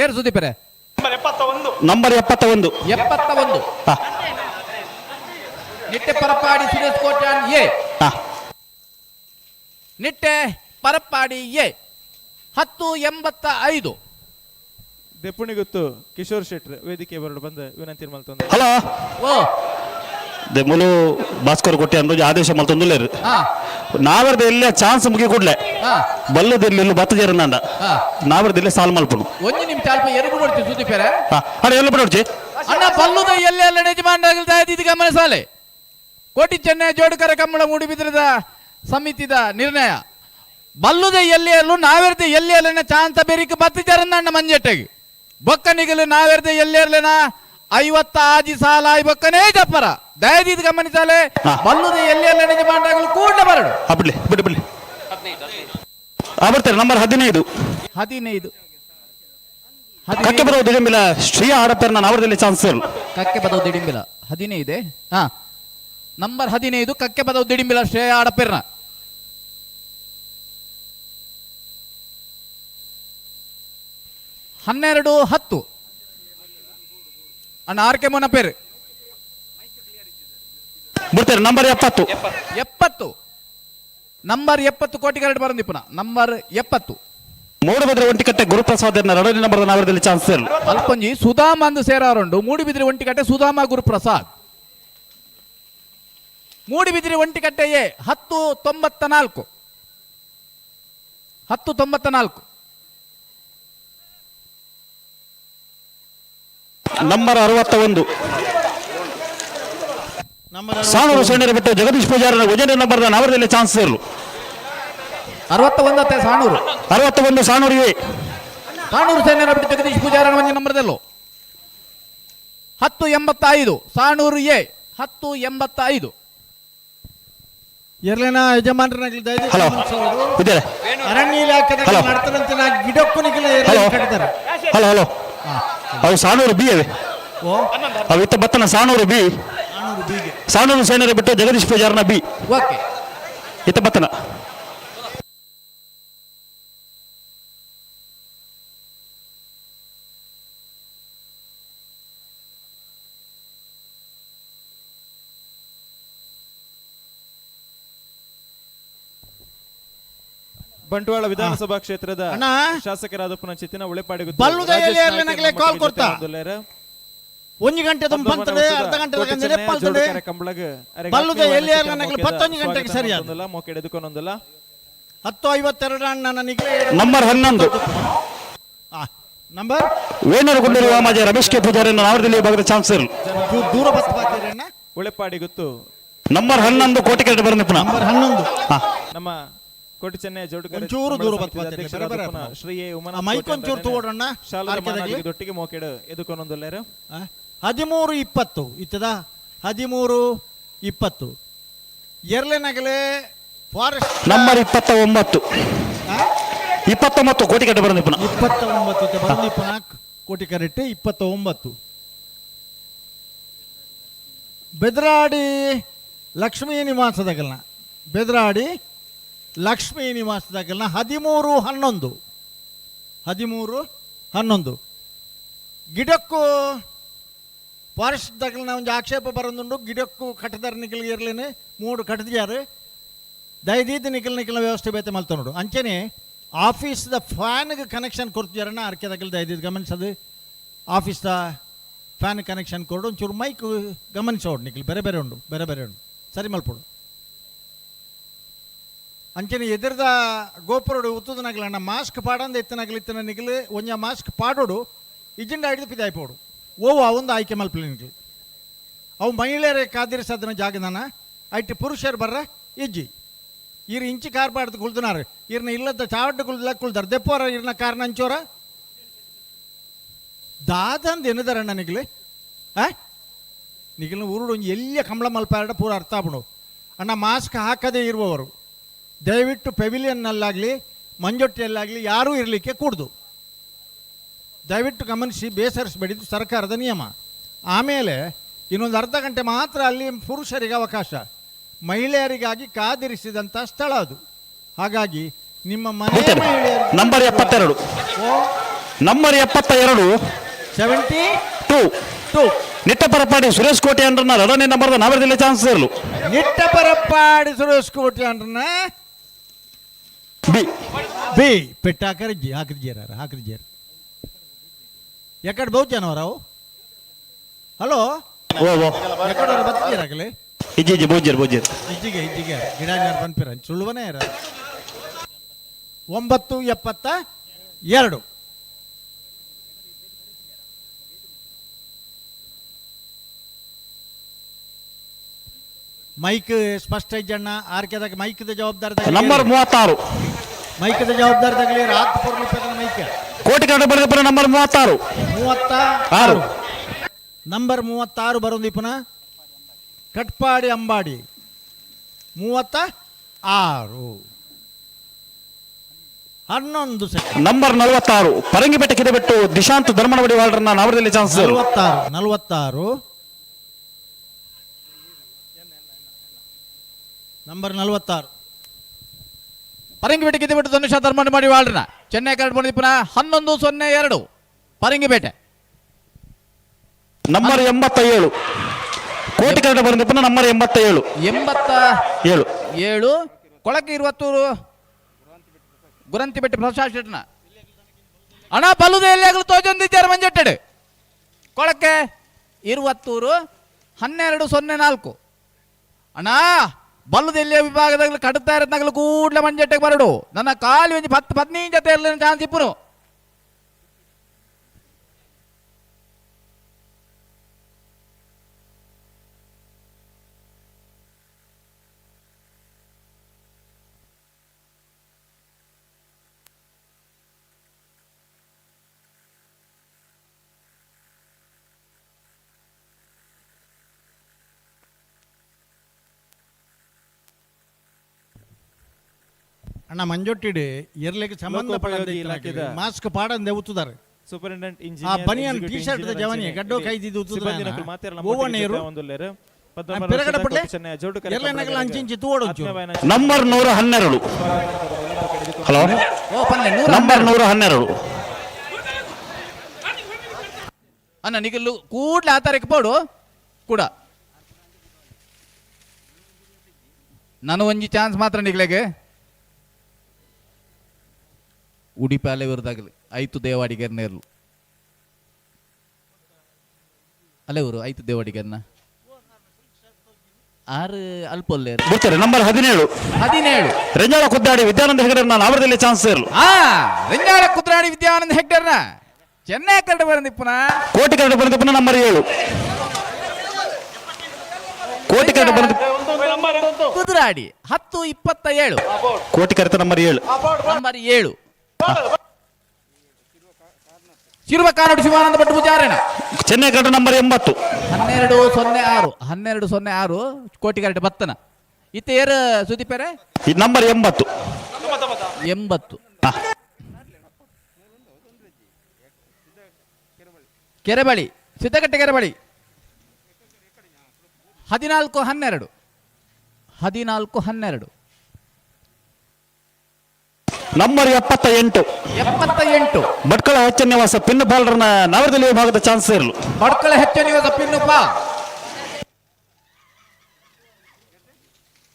ಏರು ಸುದೀಪರೇ? Number 71. 71. Nitte Parapady Suresh Kotian A. Nitte Parapady A 10 85. Deppunigutthu Kishore ಶೆಟ್ರ್ ವೇದಿಕೆ ಬರಡು ಬಂದ ವಿನಂತಿ ಮಲ್ತೊಂದು. ಹಲೋ. ಓ. ಮುಲು ಭಾಸ್ಕರ್ ಕೊಟ್ಟಿ ಅಂದ್ರೆ ಆದೇಶ ಮಲ್ತೊಂದುಲ್ಲೇರು. ನಾವರ್ದ ಎಲ್ಲ ಚಾನ್ಸ್ ಮುಗಿ ಕೂಡ್ಲೆ ಬಲ್ಲದಲ್ಲಿ ಬತ್ತ ಜೇರನಂದ ನಾವರ್ದ ಸಾಲ್ ಮಲ್ಪನು. ಒಂಜಿ ನಿಮಿಷ ಅಲ್ಪ ಎರುಗು ನೋಡ್ತಿ ಸುದೀಪರೇ. ಅಣ್ಣ ಎಲ್ಲ ಬಿಡೋಡ್ಚಿ. ಅಣ್ಣ ಬಲ್ಲುದ ಎಲ್ಲೆಲ್ಲ ಯಜಮಾನರಾಗಲ್ತಾ ಇದು ಗಮನಿಸಾಲೆ. ಕೋಟಿ ಚೆನ್ನೈ ಜೋಡುಕರ ಕಮ್ಮಳ ಮೂಡಿಬಿದ್ರದ ಸಮಿತಿದ ನಿರ್ಣಯ ಬಲ್ಲುದ ಎಲ್ಲೆಲ್ಲೂ ನಾವೆರ್ದ ಎಲ್ಲೆಲ್ಲ ಚಾನ್ಸ ಬೆರಿಕೆ ಬತ್ತ ಜೇರನಣ್ಣ ಮಂಜೆಟ್ಟೆಗೆ ಬೊಕ್ಕನಿಗಲು ನಾವೆರ್ದ ಎಲ್ಲೆರ್ಲೆನ 56 ಸಾಲ ಬೊಕ್ಕನೇ ಜಪ್ಪರ ದಯದೀದ್ ಗಮನಿಸಾಲೆ ಬಲ್ಲುದ ಎಲ್ಲೆಲ್ಲ ಯಜಮಾನರಾಗಲು ಕೂಡ ಬರಡು. ಬಿಡ್ಲಿ ಬಿಡಿ ಬಿಡ್ಲಿ ಬರ್ತಾರೆ ನಂಬರ್ 15. 15. ಕಕ್ಕೆ ಬರೋ ದಿಡಂಬಿಲ ಶ್ರೀ ಆಡಪ್ಪರ್ನ ನಾವರದಲ್ಲಿ ಚಾನ್ಸ್ ಇರಲು. ಕಕ್ಕೆ ಬದವು ದಿಡಿಂಬಿಲ 15. ನಂಬರ್ 15 ಕಕ್ಕೆ ಬದವು ದಿಡಿಂಬಿಲ ಶ್ರೇಯ ಆಡಪ್ಪರ್ನ. 12 10. ಅಣ್ಣ ಆರ್ ಕೆ ಮೊನಪೇರು. ಬಿಡ್ತಾರೆ ನಂಬರ್ 70. 70 ನಂಬರ್ 70 ಕೋಟಿಗರಡು ಬರಂದಿಪ್ಪುನ ನಂಬರ್ 70. ಮೂಡುಬಿದ್ರೆ ಒಂಟಿಕಟ್ಟೆ ಗುರುಪ್ರಸಾದ್ ಎರಡನೇ ನಂಬರ್ ನಾವರದಲ್ಲಿ ಚಾನ್ಸ್ ಇರಲಿ. ಅಲ್ಪಂಜಿ ಸುಧಾಮ ಅಂದು ಸೇರಾರುಂಡು. ಮೂಡಿಬಿದ್ರೆ ಒಂಟಿಕಟ್ಟೆ ಸುಧಾಮ ಗುರುಪ್ರಸಾದ್. ಮೂಡಿಬಿದ್ರೆ ಒಂಟಿಕಟ್ಟೆಯೇ 10.94. 10.94. ನಂಬರ್ 61 ಸಾನೂರು ಸೈನ್ಯರ ಬಿಟ್ಟು ಜಗದೀಶ್ ಪೂಜಾರನ ಒಂದನೇ ನಂಬರ್ ನಾವರದಲ್ಲಿ ಚಾನ್ಸ್ ಇರಲು. 61 ಸಾಣೂರು. 61 ಸಾಣೂರು ಇವೆ. ಸಾಣೂರು ಸೈನ್ಯರ ಬಿಟ್ಟು ಜಗದೀಶ್ ಪೂಜಾರನ ಒಂದೇ ನಂಬರ್ದಲ್ಲೂ 10.85. ಸಾಣೂರು ಎ 10.85. ಎರ್ಲೇನ ಯಜಮಾನರನ್ನಾಗಲಿ ಹಲೋ ಇದ್ದಾರೆ. ಅರಣ್ಯ ಇಲಾಖೆ ಹಲೋ. ಮಾಡ್ತಾರಂತ ನಾ ಗಿಡಕ್ಕೂ ನಿಖಿಲ ಹಲೋ. ಕಟ್ತಾರೆ. ಹಲೋ ಹಲೋ ಅವು ಸಾಣೂರು ಬಿ ಅವೆ. ಓ ಅವು ಇತ್ತ ಬತ್ತನ ಸಾಣೂರು ಬಿ. ಸಾಣೂರು ಸೈನ್ಯರ ಬಿಟ್ಟು ಜಗದೀಶ್ ಪೂಜಾರನ ಬಿ. ಓಕೆ. ಇತ್ತ ಬತ್ತನ. ಬಂಟ್ವಾಳ ವಿಧಾನಸಭಾ ಕ್ಷೇತ್ರದ ಅಣ್ಣ. ಶಾಸಕರಾದ ಪುನಚಿತ್ತಿನ ಉಳೆಪಾಡಿ ಬಲ್ಲುದ ಎಲೆಯಲ್ಲಿ ನಗಲೆ ಕಾಲ್ ಕೊಡ್ತಾ. ಒಂಜಿ ಗಂಟೆ ಪಂತಡೆ ಅರ್ಧ ಗಂಟೆ ನೆಪ್ಪಾಲ್ತಡೆ. ಬಲ್ಲುದ ಎಲೆಯಲ್ಲಿ ನಗಲೆ 11 ಗಂಟೆಗೆ ಸರಿಯಾದ. ಮೋಕೆಡ್ ಎದುಕೊಂದಲ್ಲ. 10:52 ಅಣ್ಣ ನನಗೆ. ನಂಬರ್ 11. ನಂಬರ್ ವೇಣರು ಗುಂಡೂರು ಮಾಜಿ ರಮೇಶ್ ಕೆ ಪೂಜಾರಿ ನಾವರದಲ್ಲಿ ವಿಭಾಗದ ಚಾನ್ಸ್ ಇರಲು. ದೂರ ಬಸ್ ಬಾತೀರಣ್ಣ. ಉಳೆಪಾಡಿ ಗೊತ್ತು. ನಂಬರ್ 11 ಕೋಟಿಕೆರೆ ಬರೋಣ ಪುನಃ. ನಂಬರ್ 11. ನಮ್ಮ ಕೋಟಿ ಚೆನ್ನೈ ಜೋಡುಕರೆ ಒಂಚೂರು ದೂರ ಬತ್ ಬಾತೀರಿ, ಅಧ್ಯಕ್ಷರಾದ ಬರಬರ ಪುನಃ ಶ್ರೀ ಎ ಉಮಾನಾಥ್ ಆ ಮೈಕ್ ಒಂಚೂರು ತಗೋಡಣ್ಣ. ಶಾಲಾ ಆರ್ಕೆದಾಗ್ಲಿ. ಮಾನಾದಿಗೆ ಮೋಕೆಡ್ ಎದುಕೊಂದೊಲ್ಲೇರು. 13:20 ಇತ್ತದ. 13:20 ಎರಲೆನಗಲೆ ಫಾರೆಸ್ಟ್. ನಂಬರ್ 29. 29 ಕೋಟಿ ಕಟ್ಟೆ ಬರೋಣ ಪುನಃ. 29 ಬಂದಿ ಪುನಃ ಕೋಟಿ ಕರೆಕ್ಟ್ 29. ಬೆದ್ರಾಡಿ ಲಕ್ಷ್ಮೀ ನಿವಾಸದಾಗಲ್ನ. ಬೆದ್ರಾಡಿ ಲಕ್ಷ್ಮೀ ನಿವಾಸದಾಗಲ್ನ 13:11. 13:11 ಗಿಡಕ್ಕೂ ಫಾರೆಸ್ಟ್ ದಾಗಲ್ನ ಒಂದು ಆಕ್ಷೇಪ ಬರೋದುಂಡು. ಗಿಡಕ್ಕೂ ಕಟ್ಟದಾರ ನಿಖಲ್ ಇರಲೇನೆ ಮೂಡು ಕಟ್ಟದ್ಯಾರು ದಯದೀದ ನಿಖಲ್ ನಿಖಲ್ನ ವ್ಯವಸ್ಥೆ ಬೇತೆ ಮಲ್ತ ನೋಡು. ಅಂಚನೆ ಆಫೀಸ್ದ ಫ್ಯಾನ್ಗೆ ಕನೆಕ್ಷನ್ ಕೊಡ್ತಿದಾರಣ್ಣ ಅರ್ಕೆದಾಗಲ್ ದಯದೀದ್ ಗಮನಿಸೋದು. ಆಫೀಸ್ದ ಫ್ಯಾನ್ ಕನೆಕ್ಷನ್ ಕೊಡು ಒಂಚೂರು ಮೈಕ್ ಗಮನಿಸೋಡು ನಿಖಲ್ ಬೇರೆ ಬೇರೆ ಉಂಡು ಬೇರೆ ಬೇರೆ ಉಂಡು ಸರಿ ಮಲ್ಪೋಡು. ಅಂಚನೆ ಎದುರ್ದ ಗೋಪುರಡು ಉತ್ತದನಾಗಲಣ್ಣ ಮಾಸ್ಕ್ ಪಾಡಂದ ಎತ್ತನಾಗಲಿ ಇತ್ತನ ನಿಖಲ್ ಒಂಜ ಮಾಸ್ಕ್ ಪಾಡೋಡು ಇಜ್ಜಿಂಡ ಹಿಡಿದು ಪಿದಾಯ್ಪೋಡು. ಓವು ಅವೊಂದು ಆಯ್ಕೆ ಮಲ್ಪಲಿ ನಿಖಲ್. ಅವು ಮಹಿಳೆಯರೇ ಕಾದಿರಿಸದನ ಜಾಗದಾನ ಐಟ್ ಪುರುಷರು ಬರ್ರ ಇಜ್ಜಿ ಇರ್ ಇಂಚಿ ಕಾರ್ ಪಾಡ್ದು ಕುಳ್ದನಾರು ಇರ್ನ ಇಲ್ಲದ ಚಾವಡ್ಡು ಕುಳ್ದಲ ಕುಳ್ದಾರ ದೆಪ್ಪೋರ ಇರ್ನ ಕಾರ್ನ ಅಂಚೋರ ದಾದಂದು ಎನ್ನದಾರಣ್ಣ ನಿಖಲ್. ಆ ನಿಖಲ್ನ ಊರುಡು ಒಂಜಿ ಎಲ್ಲಿಯ ಕಂಬಳ ಮಲ್ಪಾರಡ ಪೂರ ಅರ್ಥ ಆಪುಂಡು ಅಣ್ಣ. ಮಾಸ್ಕ್ ಹಾಕದೇ ಇರುವವರು ದಯವಿಟ್ಟು ಪೆವಿಲಿಯನ್ನಲ್ಲಾಗಲಿ ಮಂಜೊಟ್ಟಿಯಲ್ಲಾಗಲಿ ಯಾರೂ ಇರಲಿಕ್ಕೆ ಕೂಡ್ದು ದಯವಿಟ್ಟು ಗಮನಿಸಿ, ಬೇಸರಿಸಬೇಡಿ, ಇದು ಸರ್ಕಾರದ ನಿಯಮ. ಆಮೇಲೆ ಇನ್ನೊಂದು ಅರ್ಧ ಗಂಟೆ ಮಾತ್ರ ಅಲ್ಲಿ ಪುರುಷರಿಗೆ ಅವಕಾಶ, ಮಹಿಳೆಯರಿಗಾಗಿ ಕಾದಿರಿಸಿದಂಥ ಸ್ಥಳ ಅದು. ಹಾಗಾಗಿ ನಿಮ್ಮ ಮನೆ ಮಹಿಳೆಯರಿಗೆ ನಂಬರ್ 72. ನಂಬರ್ 72. 72. ನಿಟ್ಟಪರಪಾಡಿ ಸುರೇಶ್ ಕೋಟೆ ಅಂದ್ರೆ ಎರಡನೇ ನಂಬರ್ ನಾವರದಲ್ಲಿ ಚಾನ್ಸ್ ಇರಲು. ನಿಟ್ಟಪರಪಾಡಿ ಸುರೇಶ್ ಕೋಟೆ ಅಂದ್ರೆ ಬಿ ಬಿ ಪೆಟ್ಟಾಕರಿಜ್ಜಿ ಹಾಕಿದ್ಜೇರ ಹಾಕಿದ್ಜೇರ ಎಕಡೆ ಬಹು ಜನವರಾವು. ಹಲೋ ಓ ಓ ಎಕಡೆ ಬತ್ತಿದ್ದೀರಾಗಲಿ ಇಜ್ಜಿ ಇಜ್ಜಿ ಬೋಜ್ಜರ್ ಬೋಜ್ಜರ್ ಇಜ್ಜಿಗೆ ಇಜ್ಜಿಗೆ ಗಿಡ ಪನ್ಪಿರ ಸುಳ್ಳುವನೇ ಇರ. 9:72. ಮೈಕ್ ಸ್ಪಷ್ಟ ಇಜ್ಜಣ್ಣ ಆರ್ಕೆದಾಗ ಮೈಕ್ದ ಜವಾಬ್ದಾರಿ ತಗಲಿ. ನಂಬರ್ 36. ಮೈಕ್ದ ಜವಾಬ್ದಾರಿ ತಗಲಿ. ರಾತ್ ಪೊರ್ಲು ಮೈಕ್. ಕೋಟಿ ಕನ್ನಡ ಬರೆದ ನಂಬರ್ 36. 36 ನಂಬರ್ 36 ಬರೋದು ಪುನಃ ಕಟ್ಪಾಡಿ ಅಂಬಾಡಿ 36. 11 ಸೆಕೆಂಡ್. ನಂಬರ್ 46 ಪರಂಗಿಪೇಟೆ ಕಿದೆಬೆಟ್ಟು ದಿಶಾಂತ್ ಧರ್ಮನವಡಿ ವಾಲ್ರನ್ನ ನಾವರದಲ್ಲಿ ಚಾನ್ಸ್. 46 ನಂಬರ್ 46. ಪರಂಗಿಪೇಟೆ ಕಿದೆಬೆಟ್ಟು ಧನುಷ ಧರ್ಮನ ಮಾಡಿ ವಾಳ್ರನ ಚೆನ್ನೈ ಕರೆಕ್ಟ್ ಬಂದಿದ್ದು ಪುನಃ 11:02 ಪರಂಗಿಪೇಟೆ. ನಂಬರ್ 87 ಕೋಟಿ ಕನ್ನಡ ಬಂದಿಪ್ಪನ ನಂಬರ್ 87 87 7 ಕೊಳಕ್ಕೆ ಇರುವತ್ತೂರು ಗುರಂತಿಬೆಟ್ಟ ಪ್ರಸಾದ್ ಶೆಟ್ನ ಅಣ್ಣ ಬಲ್ಲುದ ಎಲ್ಲಿ ತೋಜೊಂದಿದ್ದಾರೆ ಮಂಜಟ್ಟೆಡೆ. ಕೊಳಕ್ಕೆ ಇರುವತ್ತೂರು 12:04. ಅಣ್ಣ ಬಲ್ಲದ ಎಲ್ಲಿಯ ವಿಭಾಗದಾಗ ಕಡುತ್ತಾ ಇರೋದ್ನಾಗಲು ಕೂಡಲೇ ಮಂಜಟ್ಟೆಗೆ ಬರಡು. ನನ್ನ ಕಾಲು ಒಂಜಿ 10-15 ಜೊತೆ ಇರಲಿ ಚಾನ್ಸ್ ಇಪ್ಪನು. ಅಣ್ಣ ಮಂಜೊಟ್ಟಿಡಿ ಎರ್ಲಿಕ್ಕೆ ಸಂಬಂಧಪಟ್ಟ ಇಲಾಖೆದ ಮಾಸ್ಕ್ ಪಾಡಂದೆ ಉತ್ತುದಾರೆ. ಸೂಪರಿಂಟೆಂಡೆಂಟ್ ಆ ಇಂಜಿನಿಯರ್ ಬನಿಯನ್ ಟಿ ಶರ್ಟ್ ಜವನಿ ಗಡ್ಡೋ ಕೈದಿದ್ದು ನಂಬರ್ 112. Hello, number 112. ಅಣ್ಣ ನಿಗಲ್ಲು ಕೂಡ್ಲೆ ಆ ತಾರೀಕು ಪೋಡು ಕೂಡ ನಾನು ಒಂಜಿ ಚಾನ್ಸ್ ಮಾತ್ರ ನಿಗ್ಲೆಗೆ ಉಡಿಪಾಲೆ ಇವ್ರದಾಗಲಿ ಐತು ದೇವಾಡಿಗರ್ನೇರ್ಲು ಅಲ್ಲೇ ಊರು ಐತು ದೇವಾಡಿಗರ್ನ ಆರು ಅಲ್ಪ ಬರ್ತಾರೆ. ನಂಬರ್ 17 17 ರೆಂಜಾಳ ಕುದ್ದಾಡಿ ವಿದ್ಯಾನಂದ ಹೆಗಡೆರ್ನ ನಾವರದಲ್ಲಿ ಚಾನ್ಸ್ ಇರಲು. ರೆಂಜಾಳ ಕುದ್ರಾಡಿ ವಿದ್ಯಾನಂದ ಹೆಗ್ಡೆರ್ನ ಚೆನ್ನೈ ಕರಡು ಬಂದಿಪ್ಪನ ಕೋಟಿ ಕರಡು ಬಂದಿಪ್ಪನ ನಂಬರ್ 7 ಕೋಟಿ ಕರಡು ಬಂದ ಕುದ್ರಾಡಿ 10:27 ಕೋಟಿ ಕರೆತ number 7 number 7 Shirva ಕಾನಡು Shivananda Bhat ಪೂಜಾರಣ Chennai curd number 80 12:06 12:06 ಕೋಟಿ ಕರಡು ಬತ್ತನ ಇತ್ತ ಏರು ಸುದೀಪರೆ ನಂಬರ್ 80 80 ಕೆರೆಬಳಿ ಸಿದ್ದಕಟ್ಟೆ ಕೆರೆಬಳಿ 14:12 14:12 ನಂಬರ್ 78 78 ಭಟ್ಕಳ ಹೆಚ್ಚ ನಿವಾಸ ಪಿನ್ನು ಬಾಲರನ್ನ ನವರದಲ್ಲಿ ವಿಭಾಗದ ಚಾನ್ಸ್ ಇರಲು. ಭಟ್ಕಳ ಹೆಚ್ಚ ನಿವಾಸ ಪಿನ್ನು ಪಾಲ್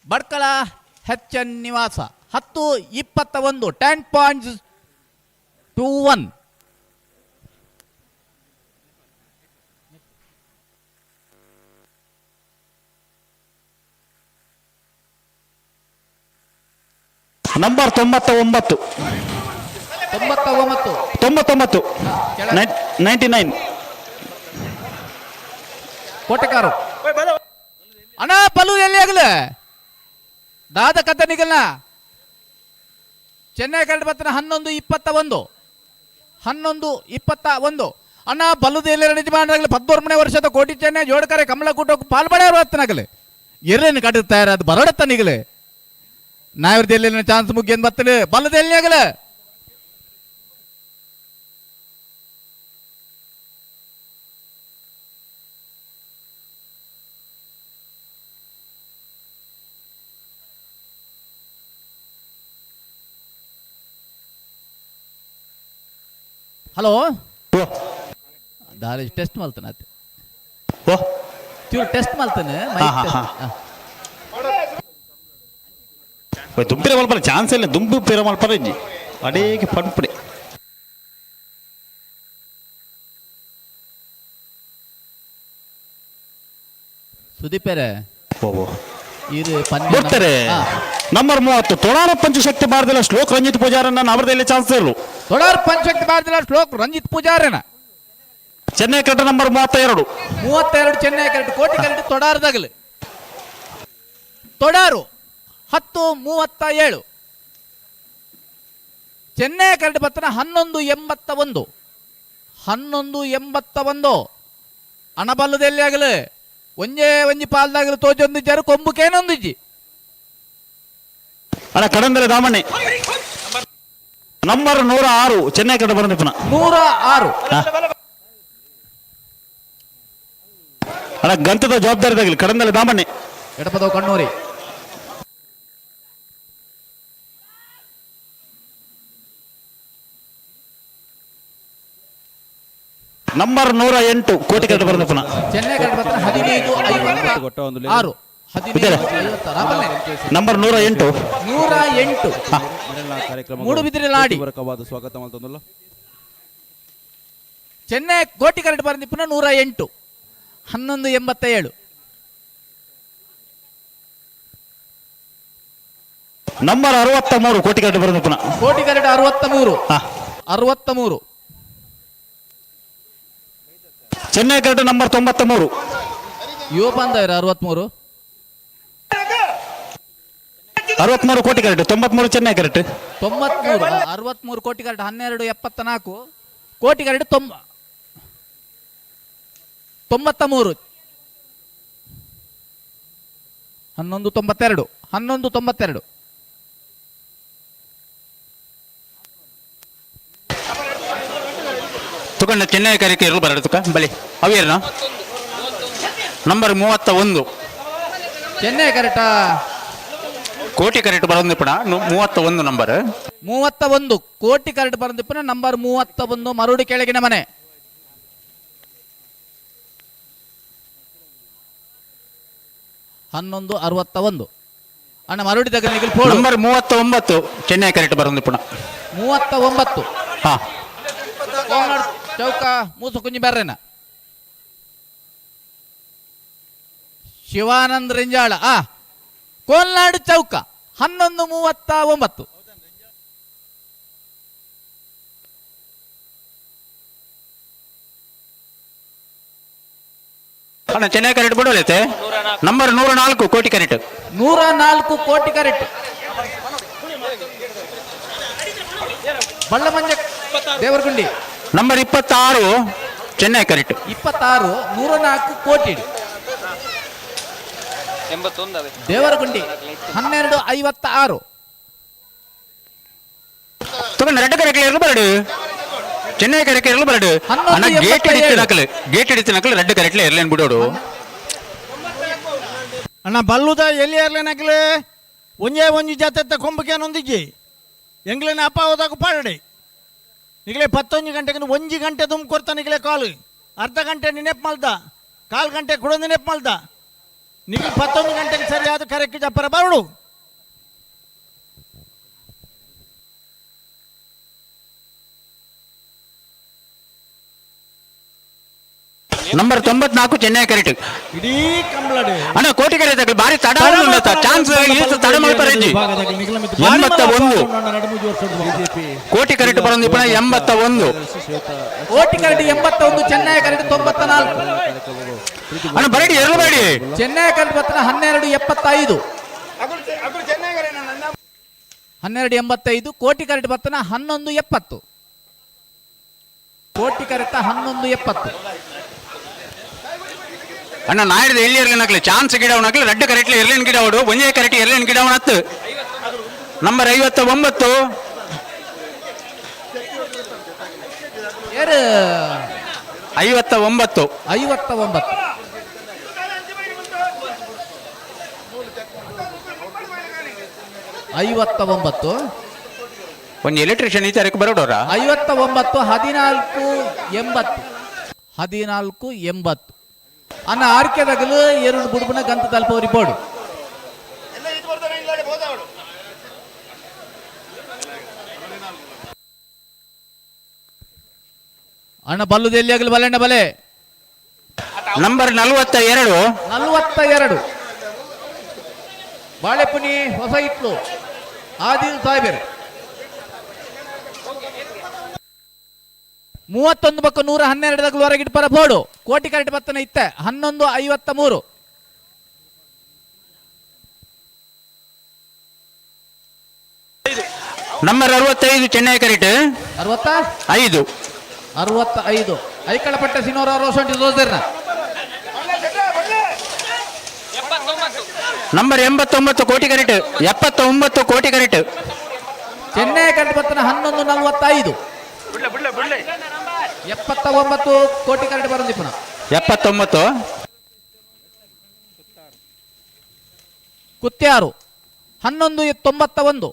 ಭಟ್ಕಳ ಹೆಚ್ಚ ನಿವಾಸ 10:21 10.21. ನಂಬರ್ 99 99 99 99 ಕೋಟೆಕಾರು ಅಣ್ಣ ಬಲು ಎಲ್ಲಿ ಆಗಲ ದಾದ ಕಥ ನಿಗಲ್ನ ಚೆನ್ನೈ ಕರಡು ಬತ್ತನ 11:21 11:21 ಅಣ್ಣ ಬಲ್ಲದ ಎಲ್ಲಿ ನಿಜಮಾನರಾಗಲಿ 13ನೇ ವರ್ಷದ ಕೋಟಿ ಚೆನ್ನೈ ಜೋಡ್ಕರೆ ಕಮಲಕೂಟ ಪಾಲ್ಬಡೆ ಬತ್ತನಾಗಲಿ ಎರ್ರೇನು ಕಟ್ಟು ತಯಾರಾದ ಬರೋಡತ್ತ ನಿಗಲೆ ನಾವಿರ್ದ ಎಲ್ಲಿ ಚಾನ್ಸ್ ಮುಗಿಯನ್ ಬತ್ತನೆ ಬಲ್ಲದ ಎಲ್ಲಿ ಆಗಲ ಹಲೋ ದಾರಿ ಟೆಸ್ಟ್ ಮಾಡ್ತಾನೆ ಅತ್ತೆ ಚೂರು ಟೆಸ್ಟ್ ಮಾಡ್ತಾನೆ. ದುಂಪಿರ ಮಲ್ಪರ ಚಾನ್ಸ್ ಇಲ್ಲ ದುಂಪು ಪಿರ ಮಲ್ಪರ ಇಜ್ಜಿ ಅಡೇಗೆ ಪಂಪಡೆ ಸುದೀಪರೇ ಬರ್ತಾರೆ. ನಂಬರ್ 30 ತೊಡಾರ ಪಂಚಶಕ್ತಿ ಭಾರತದ ಶ್ಲೋಕ್ ರಂಜಿತ್ ಪೂಜಾರನ್ನ ನವರದಲ್ಲಿ ಚಾನ್ಸ್ ಇರಲು. ತೊಡಾರ ಪಂಚಶಕ್ತಿ ಭಾರತದ ಶ್ಲೋಕ್ ರಂಜಿತ್ ಪೂಜಾರನ Chennai correct number 32 32 Chennai correct Koti correct ತೊಡಾರದಾಗಲಿ ತೊಡಾರು 10:37 ಚೆನ್ನೈ ಕರೆಕ್ಟ್ ಬತ್ತನ 11:81 11:81 ಅಣಬಲ್ಲದಲ್ಲಿ ಆಗಲಿ ಒಂಜೇ ಒಂಜಿ ಪಾಲ್ದಾಗಲಿ ತೋಜೊಂದು ಜರು ಕೊಂಬುಕೇನೊಂದಿಜ್ಜಿ. ಅಲ್ಲ ಕಡಂದಲೆ ದಾಮಣ್ಣೆ ನಂಬರ್ 106 ಚೆನ್ನೈ ಕಡೆ ಬರೋದು ಪುನಃ 106. ಅಲ್ಲ ಗಂತದ ಜವಾಬ್ದಾರಿ ಕಡಂದಲೆ ದಾಮಣ್ಣೆ ಎಡಪದವು ಕಣ್ಣೂರಿ. ನಂಬರ್ 108 ಕೋಟಿ ಕರೆಕ್ಟ್ ಬರಂದ ಪುನಃ. ಚೆನ್ನೈ ಕರೆಕ್ಟ್ ಬರ್ತಾನೆ 15 56. 15 56 ನಂಬರ್ 108. 108 ಮೂಡುಬಿದಿರೆ ಲಾಡಿ. ಪೂರಕವಾದ ಸ್ವಾಗತ ಮಲ್ತೊಂದುಲ್ಲ. ಚೆನ್ನೈ ಕೋಟಿ ಕರೆಕ್ಟ್ ಬರಂದಿ ಪುನಃ 108 11 87. ನಂಬರ್ 63 ಕೋಟಿ ಕರೆಕ್ಟ್ ಬರಂದ ಪುನಃ. ಕೋಟಿ ಕರೆಕ್ಟ್ 63 63. Chennai correct number 93. ಯುವ ಬಾಂಧವ್ಯರ 63. 63 ಕೋಟಿ ಕರೆಕ್ಟ್, 93 ಚೆನ್ನೈ ಕರೆಕ್ಟ್. 93 63 ಕೋಟಿ ಕರೆಕ್ಟ್ 12 74 ಕೋಟಿ ಕರೆಕ್ಟ್ 93 11 92 11 92. ತುಕಣ್ಣ ಚೆನ್ನೈ ಕರೆಕ್ಟ್ ಇರಲು ಬರಡು ತುಕ ಬಲಿ ಅವೇರ್ನ ನಂಬರ್ 31. ಚೆನ್ನೈ ಕರೆಕ್ಟಾ? ಕೋಟಿ ಕರೆಕ್ಟ್ ಬರೋದು ಪುನಃ 31 ನಂಬರ್. 31 ಕೋಟಿ ಕರೆಕ್ಟ್ ಬರೋದು ಪುನಃ ನಂಬರ್ 31 ಮರುಡಿ ಕೆಳಗಿನ ಮನೆ. 11 61. ಅಣ್ಣ ಮರುಡಿ ತಗಲಿಗೆ ನಂಬರ್ 39 ಚೆನ್ನೈ ಕರೆಕ್ಟ್ ಬರೋದು ಪುನಃ. 39. ಹಾ. ಕೋನಾಡ್ ಚೌಕ ಮೂಸು ಕುಂಜಿ ಬರ್ರೇನ ಶಿವಾನಂದ್ ರಿಂಜಾಳ. ಆ ಕೋಲ್ನಾಡು ಚೌಕ 11 39. ಅಣ್ಣ ಚೆನ್ನೈ ಕರೆಕ್ಟ್ ಬಿಡೋಲೈತೆ number 104 Koti correct. 104 Koti correct. Ballamanja Devaragundi number 26 Chennai correct. 26 104 Koti Devaragundi 12 56. ತಗೊಂಡು ರೆಡ್ ಕರೆಕ್ಟ್ ಇರಲು ಬರಡು ಚೆನ್ನೈ ಕರೆಕ್ಟ್ ಇರಲು ಬರಡು ಅಣ್ಣ ಗೇಟ್ ಹಿಡಿತು ನಕಲು ಗೇಟ್ ಹಿಡಿತು ನಕಲು ರೆಡ್ ಕರೆಕ್ಟ್ ಇರ್ಲೇನು ಬಿಡೋಡು. ಅಣ್ಣ ಬಲ್ಲುದ ಎಲ್ಲಿ ಏರ್ಲೇನಕ್ಲೆ ಒಂಜೇ ಒಂಜಿ ಜಾತೆತ್ತ ಕೊಂಬುಕೇನೊಂದಿಜ್ಜಿ ಎಂಗ್ಲೇನ ಅಪ್ಪ ಹೋದಾಗ ಪಾಡಡೆ ನಿಗಲೇ 11 ಗಂಟೆಗೆ 1 ಗಂಟೆ ತುಂಬ ಕೊಡ್ತಾ ನಿಗಲೇ ಕಾಲು ಅರ್ಧ ಗಂಟೆ ನೆನಪು ಮಲ್ದ ಕಾಲು ಗಂಟೆ ಕೊಡೋದು ನೆನಪು ಮಲ್ದ ನಿಗಲು 11 ಗಂಟೆಗೆ ಸರಿಯಾದ ಕರೆಕ್ಟ್ ಜಪ್ಪರ ಬರಡು. Number 94 Chennai correct. ಇಡೀ ಕಂಬಳಡೆ ಅಣ್ಣ ಕೋಟಿ ಕರೆಕ್ಟ್ ಬಾರಿ ತಡ ಚಾನ್ಸ್ ತಡ ಮಲ್ಪರೆಜ್ಜಿ 81 ಕೋಟಿ ಕರೆಕ್ಟ್ ಬರೋದು 81 ಕೋಟಿ ಕರೆಕ್ಟ್ 81 ಚೆನ್ನೈ ಕರೆಕ್ಟ್ 94. ಅಣ್ಣ ಬರಡಿ ಎರಡು ಬರಡಿ ಚೆನ್ನೈ ಕರೆಕ್ಟ್ ಬರ್ತಾನೆ 12 75 12 85 ಕೋಟಿ ಕರೆಕ್ಟ್ ಬರ್ತಾನೆ 11 70 ಕೋಟಿ ಕರೆಕ್ಟ್ 11 70. ಅಣ್ಣ ನಾಯ್ದ ಎಲ್ಲಿ ಇರ್ಲಿ ನಕ್ಲಿ ಚಾನ್ಸ್ ಗಿಡ ನಕ್ಲಿ ರೆಡ್ ಕರೆಕ್ಟ್ ಇರ್ಲೇನ್ ಗಿಡ ಅವಡು ಒಂದೇ ಕರೆಕ್ಟ್ ಇರ್ಲೇನ್ ಗಿಡ ಹತ್ತು ನಂಬರ್ 59. 59 59 59. ಒಂದು ಎಲೆಕ್ಟ್ರಿಷಿಯನ್ ಈ ತಾರೀಕು ಬರೋಡೋರ 59 14 80 14 80. ಅನ್ನ ಆರ್ಕೆದಾಗಲು ಎರಡು ಬುಡುಬುನ ಗಂತ ತಲುಪೋರಿ ಬೋರ್ಡು. ಅಣ್ಣ ಬಲ್ಲುದು ಎಲ್ಲಿ ಆಗಲಿ ಬಲ್ಲಣ್ಣ ಬಲೆ. ನಂಬರ್ 42 42 ಬಾಳೆಪುನಿ ಹೊಸ ಇಟ್ಲು ಆದಿಲ್ ಸಾಹೇಬರು. 31 ಬಕ್ಕ 112 ಹೊರಗಿಟ್ಪರ ಬೋರ್ಡು ಕೋಟಿ ಕರೆಕ್ಟ್ ಬತ್ತನ ಇತ್ತೆ 11 53. Number 65 Chennai correct. 65 5 65 ಐಕಳಪಟ್ಟ ಸಿನೋರ ರೋಸಂಟಿ ದೋಸ್ತಿರ್ನ. Number 89 Koti correct. 79 Koti correct. Chennai correct ಬತ್ತನ 11 45. 79 ಕೋಟಿ ಕರೆಕ್ಟ್ ಬರಂದಿ ಪುನಃ. 79 ಕುತ್ಯಾರು 11 91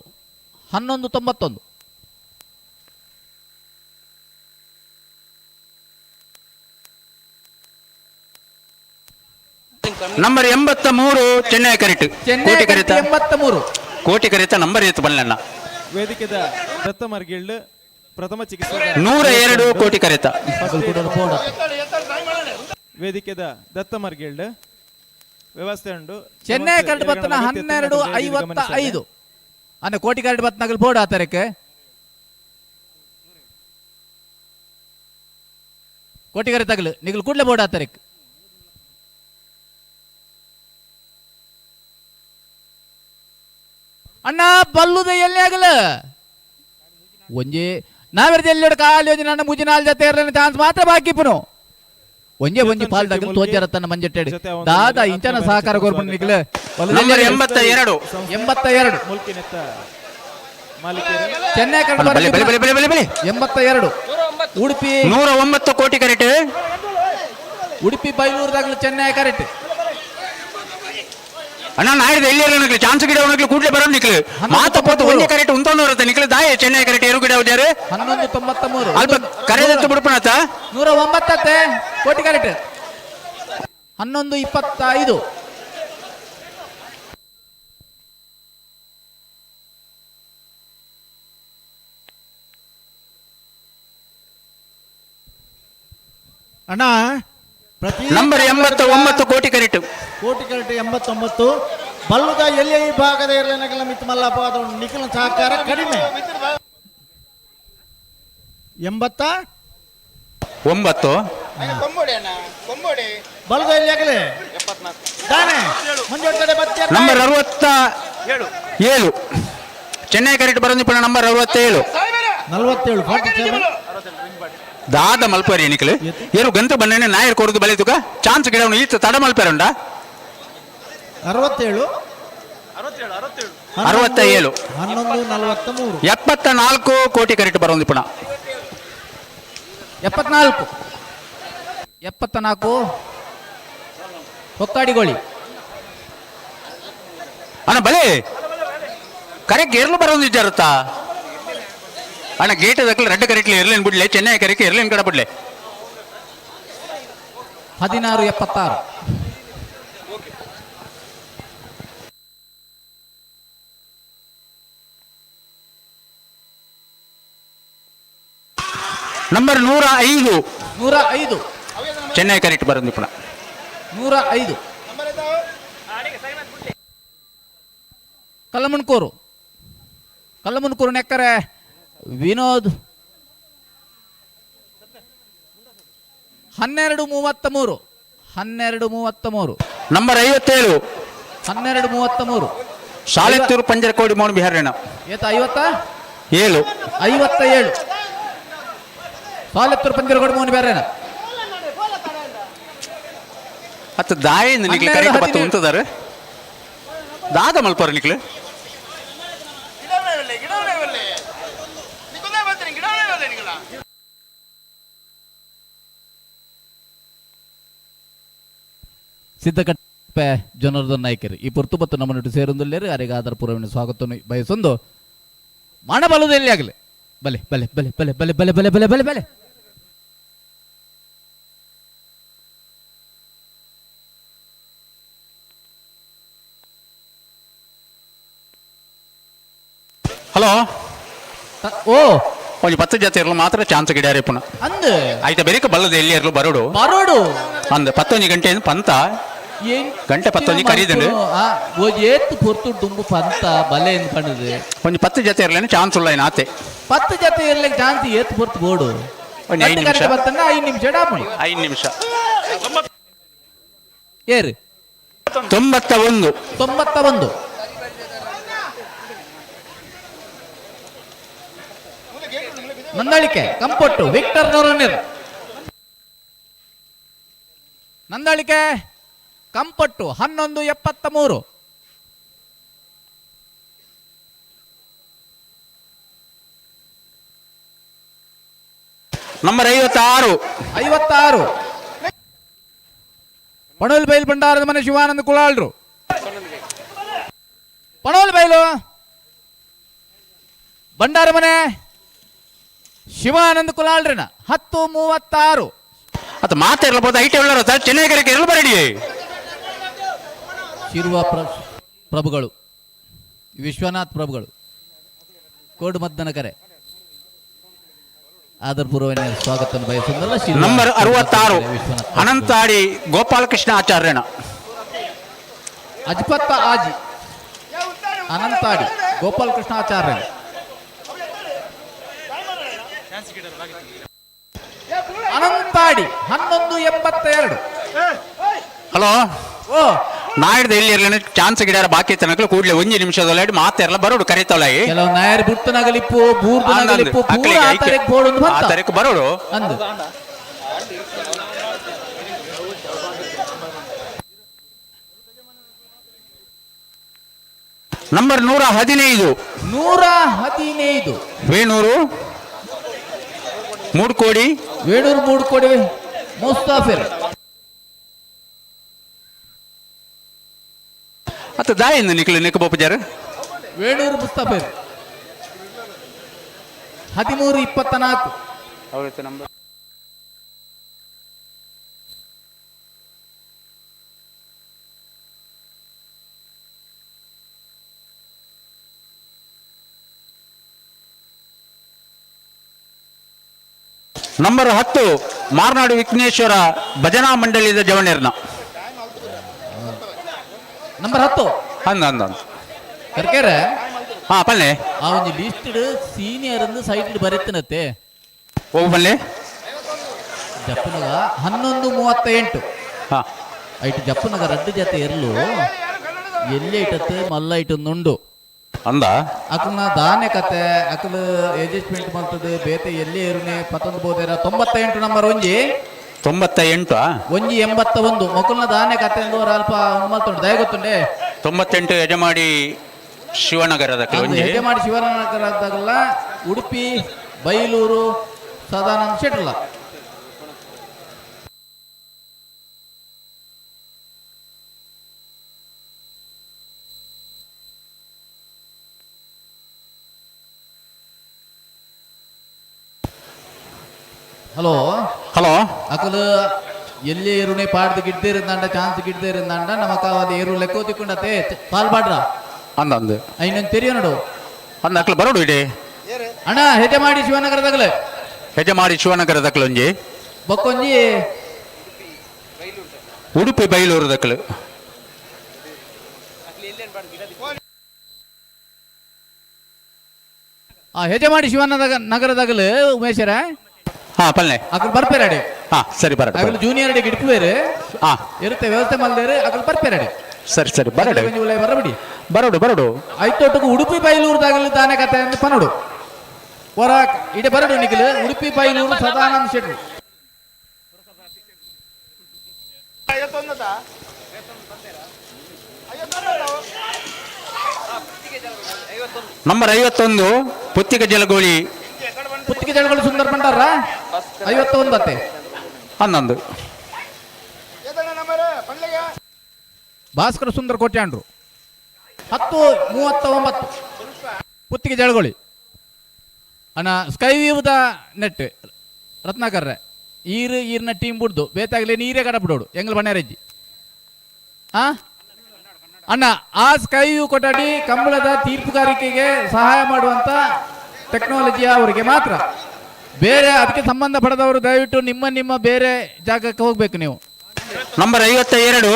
11 91. Number 83 Chennai correct. ಚೆನ್ನೈ ಕೋಟಿ ಕರೆತ 83 ಕೋಟಿ ಕರೆತ ನಂಬರ್ ಏತು ಬಲ್ಲಣ್ಣ. ವೇದಿಕೆದ ದತ್ತ ಮರ್ಗಿಲ್ಡ್ ಪ್ರಥಮ ಚಿಕಿತ್ಸೆ 102 ಕೋಟಿ ಕರೆತ. ವೇದಿಕೆದ ದತ್ತ ಮರ್ಗಿಲ್ಡ್ ವ್ಯವಸ್ಥೆ ಉಂಟು. ಚೆನ್ನೈ ಕರೆಕ್ಟ್ ಬತ್ತನ 12:55 ಅಂದ್ರೆ ಕೋಟಿ ಕರೆಕ್ಟ್ ಬತ್ತನಗಲ್ ಬೋರ್ಡ್ ಆತರಕ್ಕೆ ಕೋಟಿ ಕರೆ ತಗಲು ನಿಗಲ್ ಕೂಡಲೇ ಬೋರ್ಡ್ ಆತರಕ್ಕೆ. ಅಣ್ಣ ಬಲ್ಲುದ ಎಲ್ಲಿ ಆಗಲ ಒಂಜಿ ನಾವೆರ್ದ ಎಲ್ಲಿ ಕಾಲಿ ಒಂಜಿ ನನ್ನ ಮುಜಿ ನಾಲ್ ಜೊತೆ ಇರಲಿಲ್ಲ ಚಾನ್ಸ್ ಮಾತ್ರ ಬಾಕಿ ಪುನು ಒಂಜೆ ಒಂಜಿ ಪಾಲ್ ದಗಲ್ ತೋಜರ ತನ್ನ ಮಂಜೆಟ್ಟೆಡು ದಾದಾ ಇಂಚನ ಸಹಕಾರ ಕೊರ್ಪುಂಡು ನಿಗಲ. ನಂಬರ್ 82 82 ಮುಲ್ಕಿನೆತ್ತ ಮಾಲೀಕರು ಚೆನ್ನೈ ಅಲ್ಲ, ಬಲೆ, ಬಲೆ, ಬಲೆ, ಬಲೆ, ಬಲೆ, ಬಲೆ. 82 ಉಡುಪಿ 109 ಕೋಟಿ ಕರೆಕ್ಟ್. ಉಡುಪಿ ಬೈಲೂರು ಚೆನ್ನೈ ಕರೆಕ್ಟ್. ಅಣ್ಣ ನಾಡಿದ ಎಲ್ಲಿ ನಿಕ್ಲು ಚಾನ್ಸ್ ಗಿಡ ನಿಕ್ಲು ಕೂಡಲೇ ಬರೋ ನಿಕ್ಲು ಮಾತ ಪೋತು ಒಂದೇ ಕರೆಕ್ಟ್ ಉಂತೊಂದು ಬರುತ್ತೆ ನಿಕ್ಲು ದಾಯ ಚೆನ್ನೈ ಕರೆಕ್ಟ್ ಏರು ಗಿಡ ಹೋದ್ಯಾರು 11:93 ಅಲ್ಪ ಕರೆದತ್ತು ಬಿಡ್ಪಣತ 109 ಕೋಟಿ ಕರೆಕ್ಟ್. 11:25 ಅಣ್ಣ ಪ್ರತಿ number 89 Koti correct. Koti correct 89 ಬಲ್ಲುದ ಎಲ್ಲಿ ಈ ಭಾಗದ ಇರಲಿಲ್ಲ ಮಿತ್ ಮಲ್ಲಪ್ಪ ಅದು ನಿಖಿಲ ಸಹಕಾರ ಕಡಿಮೆ 89 ಬಲ್ಲುದ ಎಲ್ಲಿ ಆಗಲೇ ದಾನೆ ಮುಂಜೋಟೆ ಬತ್ತೆ. ನಂಬರ್ 67 ಚೆನ್ನೈ ಕರೆಕ್ಟ್ ಬರೋದು ನಂಬರ್ 67 47 47 ದಾದ ಮಲ್ಪೇರಿ ನಿಖಲು ಏರು ಗಂತ ಬನ್ನೇ ನಾಯರ್ ಕೊಡದು ಬಲಿತುಕ ಚಾನ್ಸ್ ಗಿಡವನು ಈತ ತಡ ಮಲ್ಪೇರುಂಡ. 67 67 11:43 74 ಕೋಟಿ ಕರೆಕ್ಟ್ ಬರೋದು ಪುನಃ. 74 74 ಹೊಕ್ಕಾಡಿಗೋಳಿ ಅಣ್ಣ ಬಲೆ ಕರೆಕ್ಟ್ ಏರ್ಲು ಬರೋದು ಇದ್ದಾರತ್ತಾ ಅಣ್ಣ ಗೇಟ್ ದಕ್ಕಲು ರೆಡ್ ಕರೆಕ್ಟ್ಲಿ ಎರ್ಲೇನ್ ಬಿಡ್ಲೆ ಚೆನ್ನೈ ಕರೆಕ್ಟ್ ಎರ್ಲೇನ್ ಕಡ ಬಿಡ್ಲೆ. 16:76 ನಂಬರ್ 105 105 ಚೆನ್ನೈ ಕರೆಕ್ಟ್ ಬರೋದು ಪುನಃ. 105 ಕಲ್ಲಮುನ್ಕೂರು ಕಲ್ಲಮುನ್ಕೂರು ನೆಕ್ಕರೆ ವಿನೋದ್ 12:33 12:33 ನಂಬರ್ 57 12:33 ಶಾಲೆತ್ತೂರು ಪಂಜರಕೋಡಿ ಮೋನ್ ಬಿಹಾರಣ ಏತ 57 57 ಸಾಲೆತ್ತೂರು ಪಂಜರಕೋಡಿ ಮೋನ್ ಬಿಹಾರಣ ಅತ್ತ ದಾಯಿಂದ ನಿಕ್ಲು ಕರೆಕ್ಟ್ ಬತ್ತು ಉಂತದಾರೆ ದಾದ ಮಲ್ಪರ ನಿಕ್ಲು ಸಿದ್ಧಕಟ್ಟೆ ಜನಾರ್ದನ್ ನಾಯ್ಕರು ಈ ಪೊರ್ತು ಬತ್ತು ನಮ್ಮನ್ನು ಸೇರೊಂದುಲ್ಲೇರು ಅರೆಗೆ ಆಧಾರ ಪೂರ್ವವನ್ನು ಸ್ವಾಗತವನ್ನು ಬಯಸೊಂದು ಮಾಡಬಲ್ಲದು ಎಲ್ಲಿ ಆಗಲಿ ಬಲೆ ಬಲೆ ಬಲೆ ಬಲೆ ಬಲೆ ಬಲೆ ಬಲೆ ಬಲೆ ಬಲೆ ಬಲೆ ಹಲೋ ಓ ಒಂಜಿ 10 ಜೊತೆ ಇರಲು ಮಾತ್ರ ಚಾನ್ಸ್ ಗಿಡಾರೆ ಪುನಃ ಅಂದ್ ಆಯ್ತಾ ಬೇರೆ ಬಲ್ಲದ ಎಲ್ಲಿ ಇರಲು ಬರೋಡು ಬರೋಡು ಅಂದ್ 11 ಗಂಟೆ ಪಂತ ಗಂಟೆ 11 ಕರೀದಂಡು ಏತ್ ಪೊರ್ತು ಡುಂಬು ಪಂತ ಬಲೆ ಎಂದು ಪಂಡದು ಒಂಜಿ 10 ಜೊತೆ ಇರಲೇನು ಚಾನ್ಸ್ ಉಲ್ಲ ಆತೆ 10 ಜೊತೆ ಇರ್ಲಿಕ್ಕೆ ಚಾನ್ಸ್ ಏತ್ ಪೊರ್ತು ಬೋಡು ಒಂಜಿ 5 ನಿಮಿಷ ಬತ್ತನ್ನ 5 ನಿಮಿಷ ಡಾಪುಣಿ 5 ನಿಮಿಷ ಏರು 91 91 ನಂದಳಿಕೆ ಕಂಪೊಟ್ಟು ವಿಕ್ಟರ್ ನೂರನ್ನಿರ್ ನಂದಳಿಕೆ ಕಂಪಟ್ಟು 11:73 ನಂಬರ್ 56 56 ಪಣೋಲ್ ಬೈಲ್ ಭಂಡಾರದ ಮನೆ ಶಿವಾನಂದ ಕುಲಾಳ್ರು ಪಣೋಲ್ ಬೈಲು ಭಂಡಾರ ಮನೆ ಶಿವಾನಂದ ಕುಲಾಳ್ರನ 10:36 ಅದು ಮಾತಾಡಬಹುದು ಐಟಿ ಉಳ್ಳಾರ ಸರ್ ಚೆನ್ನೈ ಕರೆಗೆ ಇರಲು ಬರಡಿ. ಶಿರುವ ಪ್ರಭುಗಳು, ವಿಶ್ವನಾಥ್ ಪ್ರಭುಗಳು, ಕೋಡುಮದ್ದನ ಕರೆ ಆದರಪೂರ್ವ ಸ್ವಾಗತ ಬಯಸುವುದಲ್ಲ. ನಂಬರ್ 66 ವಿಶ್ವನಾಥ್ ಅನಂತಾಡಿ ಗೋಪಾಲಕೃಷ್ಣ ಆಚಾರ್ಯನ. ಅಜ್ಪತ್ತ ಆಜಿ ಅನಂತಾಡಿ ಗೋಪಾಲಕೃಷ್ಣ ಆಚಾರ್ಯ. ಅನಂತಾಡಿ 11:82. ಹಲೋ ಓ ನಾಯ್ದ ಎಲ್ಲಿ ಇರಲಿ ಚಾನ್ಸ್ ಗಿಡಾರ ಬಾಕಿ ತನಕ ಕೂಡಲೇ ಒಂದು ನಿಮಿಷದಲ್ಲಿ ಮಾತೆಲ್ಲ ಬರೋಡು ಕರೀತಾವಲಾಗಿ. ಕೆಲವು ನಾಯರ್ ಬುಡ್ತ ನಗಲಿಪ್ಪು ಬೂರ್ದು ನಗಲಿಪ್ಪು ಪೂರ ಆ ತಾರೀಕು ಬೋರ್ಡ್ ಒಂದು ಆ ಬಂತ. ತಾರೀಕು ಬರೋಡು. ಅಂದು ನಂಬರ್ 115. 115 ವೇಣೂರು ಮೂಡ್ಕೋಡಿ. ವೇಣೂರು ಮೂಡ್ಕೋಡಿ ಮುಸ್ತಾಫಿರ್. ಅತ್ತ ದಾಯಿಂದ ನಿಕ್ಲು ನಿಕ್ಕ ಬೋಪಜಾರ. ವೇಣೂರು ಮುಸ್ತಾಫಿರ್ 13:24. ನಂಬರ್ ನಂಬರ್ 10 ಮಾರ್ನಾಡು ವಿಘ್ನೇಶ್ವರ ಭಜನಾ ಮಂಡಳಿದ ಜವಣೇರ್ನ. ನಂಬರ್ 10 ಅಂದ ಅಂದ ಅಂದ. ಕರ್ಕೇರ ಹಾ ಪಲ್ಲೆ ಆ ಒಂದು ಲಿಸ್ಟ್ ಸೀನಿಯರ್ ಅಂದು ಸೈಟ್ ಬರೆತನತ್ತೆ. ಓ ಪಲ್ಲೆ ಜಪ್ಪನಗ 11:38. ಹಾ ಐಟ್ ಜಪ್ಪನಗ ರಡ್ಡು ಜೊತೆ ಇರಲು ಎಲ್ಲಿ ಐಟತ್ತೆ ಮಲ್ಲ ಐಟೊಂದುಂಡು ಅಂದ ಅಕಲ್ನ ದಾನೆ ಕತೆ ಅಕಲ್ ಅಡ್ಜಸ್ಟ್ಮೆಂಟ್ ಮಾಡ್ತದೆ ಬೇತೆ ಎಲ್ಲಿ ಏರುನೆ ಪತ್ತೊಂದು ಬೋದೇರ 98 ನಂಬರ್ ಒಂಜಿ 98 ಒಂಜಿ 81 ಮೊಕಲ್ನ ದಾನೆ ಕತೆ ಎಂದು ಅಲ್ಪ ಮಲ್ತುಂಡು ದಯ ಗೊತ್ತುಂಡೆ. 98 ಯಜಮಾಡಿ ಶಿವನಗರದ ಒಂಜಿ ಯಜಮಾಡಿ ಶಿವನಗರದಾಗಲ್ಲ ಉಡುಪಿ ಬೈಲೂರು ಸದಾನಂದ ಶೆಟ್ರಲ್ಲ. ಹಲೋ ಹಲೋ ಅಕಲ್ ಎಲ್ಲಿ ಏರುನೆ ಪಾಡ್ದು ಗಿಡ್ದೇರಿಂದಾಂಡ ಚಾನ್ಸ್ ಗಿಡ್ದೇರಿಂದಾಂಡ ನಮಕ ಅದು ಏರು ಲೆಕ್ಕೋ ತಿಕ್ಕೊಂಡತೆ ಪಾಲ್ ಪಾಡ್ರ ಅಂದ ಅಂದ ಐನೊಂದು ತೆರಿಯ ನೋಡು ಅಂದ ಅಕ್ಲ ಬರೋಡು ಇಡೆ ಅಣ್ಣ ಹೆಜ್ಜೆ ಮಾಡಿ ಶಿವನಗರದಾಗಲೇ ಹೆಜ್ಜೆ ಮಾಡಿ ಶಿವನಗರದಕ್ಲು ಒಂಜಿ ಬಕ್ಕೊಂಜಿ ಉಡುಪಿ ಬೈಲೂರುದಕ್ಲು. ಆ ಹೆಜ್ಜೆ ಮಾಡಿ ಶಿವನಗರ ನಗರದಾಗಲು ಉಮೇಶರ ಹಾ ಪಲ್ಲೆ ಅಕಲ್ ಬರ್ಪೇರಡೆ. ಹಾ ಸರಿ ಬರಡು ಅಕಲ್ ಜೂನಿಯರ್ ಅಡೆ ಗಿಡ್ಪುವೇರು ಹಾ ಇರುತ್ತೆ ವ್ಯವಸ್ಥೆ ಮಲ್ದೇರು ಅಕಲ್ ಬರ್ಪೇರಡೆ. ಸರಿ ಸರಿ ಬರಡು ಬರಬಿಡಿ ಬರಡು ಬರಡು ಐತೋಟకు ಉಡುಪಿ ಬೈಲೂರುದಾಗಲು ತಾನೇ ಕತೆ ಅಂತ ಪನೋಡು ಹೊರ ಇಡೆ ಬರಡು ನಿಖಿಲ್ ಉಡುಪಿ ಬೈಲೂರು ಸದಾನಂದ ಶೆಟ್ರು. ನಂಬರ್ 51 ಪುತ್ತಿಗೆ ಜಲಗೋಳಿ. ಪುತ್ತಿಗೆ ಜಲಗೋಳಿ ಸುಂದರ್ ಭಂಡಾರ 51 ಅತ್ತೆ 11 ಭಾಸ್ಕರ ಸುಂದರ್ ಕೋಟ್ಯಾಂಡ್ರು 10:39 ಪುತ್ತಿಗೆ ಜಳಗೋಳಿ. ಅಣ್ಣ ಸ್ಕೈ ವ್ಯೂದ ನೆಟ್ ರತ್ನಾಕರ್ರೆ ಈರು ಈರ್ನ ಟೀಮ್ ಬಿಡ್ದು ಬೇತಾಗಲಿ ನೀರೇ ಕಡ ಬಿಡೋಡು ಎಂಗ್ಲ ಬಣ್ಣಾರೆಜ್ಜಿ. ಆ ಅಣ್ಣ ಆ ಸ್ಕೈ ವ್ಯೂ ಕೊಠಡಿ ಕಂಬಳದ ತೀರ್ಪುಗಾರಿಕೆಗೆ ಸಹಾಯ ಮಾಡುವಂತ ಟೆಕ್ನಾಲಜಿ ಅವರಿಗೆ ಮಾತ್ರ, ಬೇರೆ ಅದಕ್ಕೆ ಸಂಬಂಧ ಪಡೆದವರು ದಯವಿಟ್ಟು ನಿಮ್ಮ ನಿಮ್ಮ ಬೇರೆ ಜಾಗಕ್ಕೆ ಹೋಗ್ಬೇಕು ನೀವು. Number 52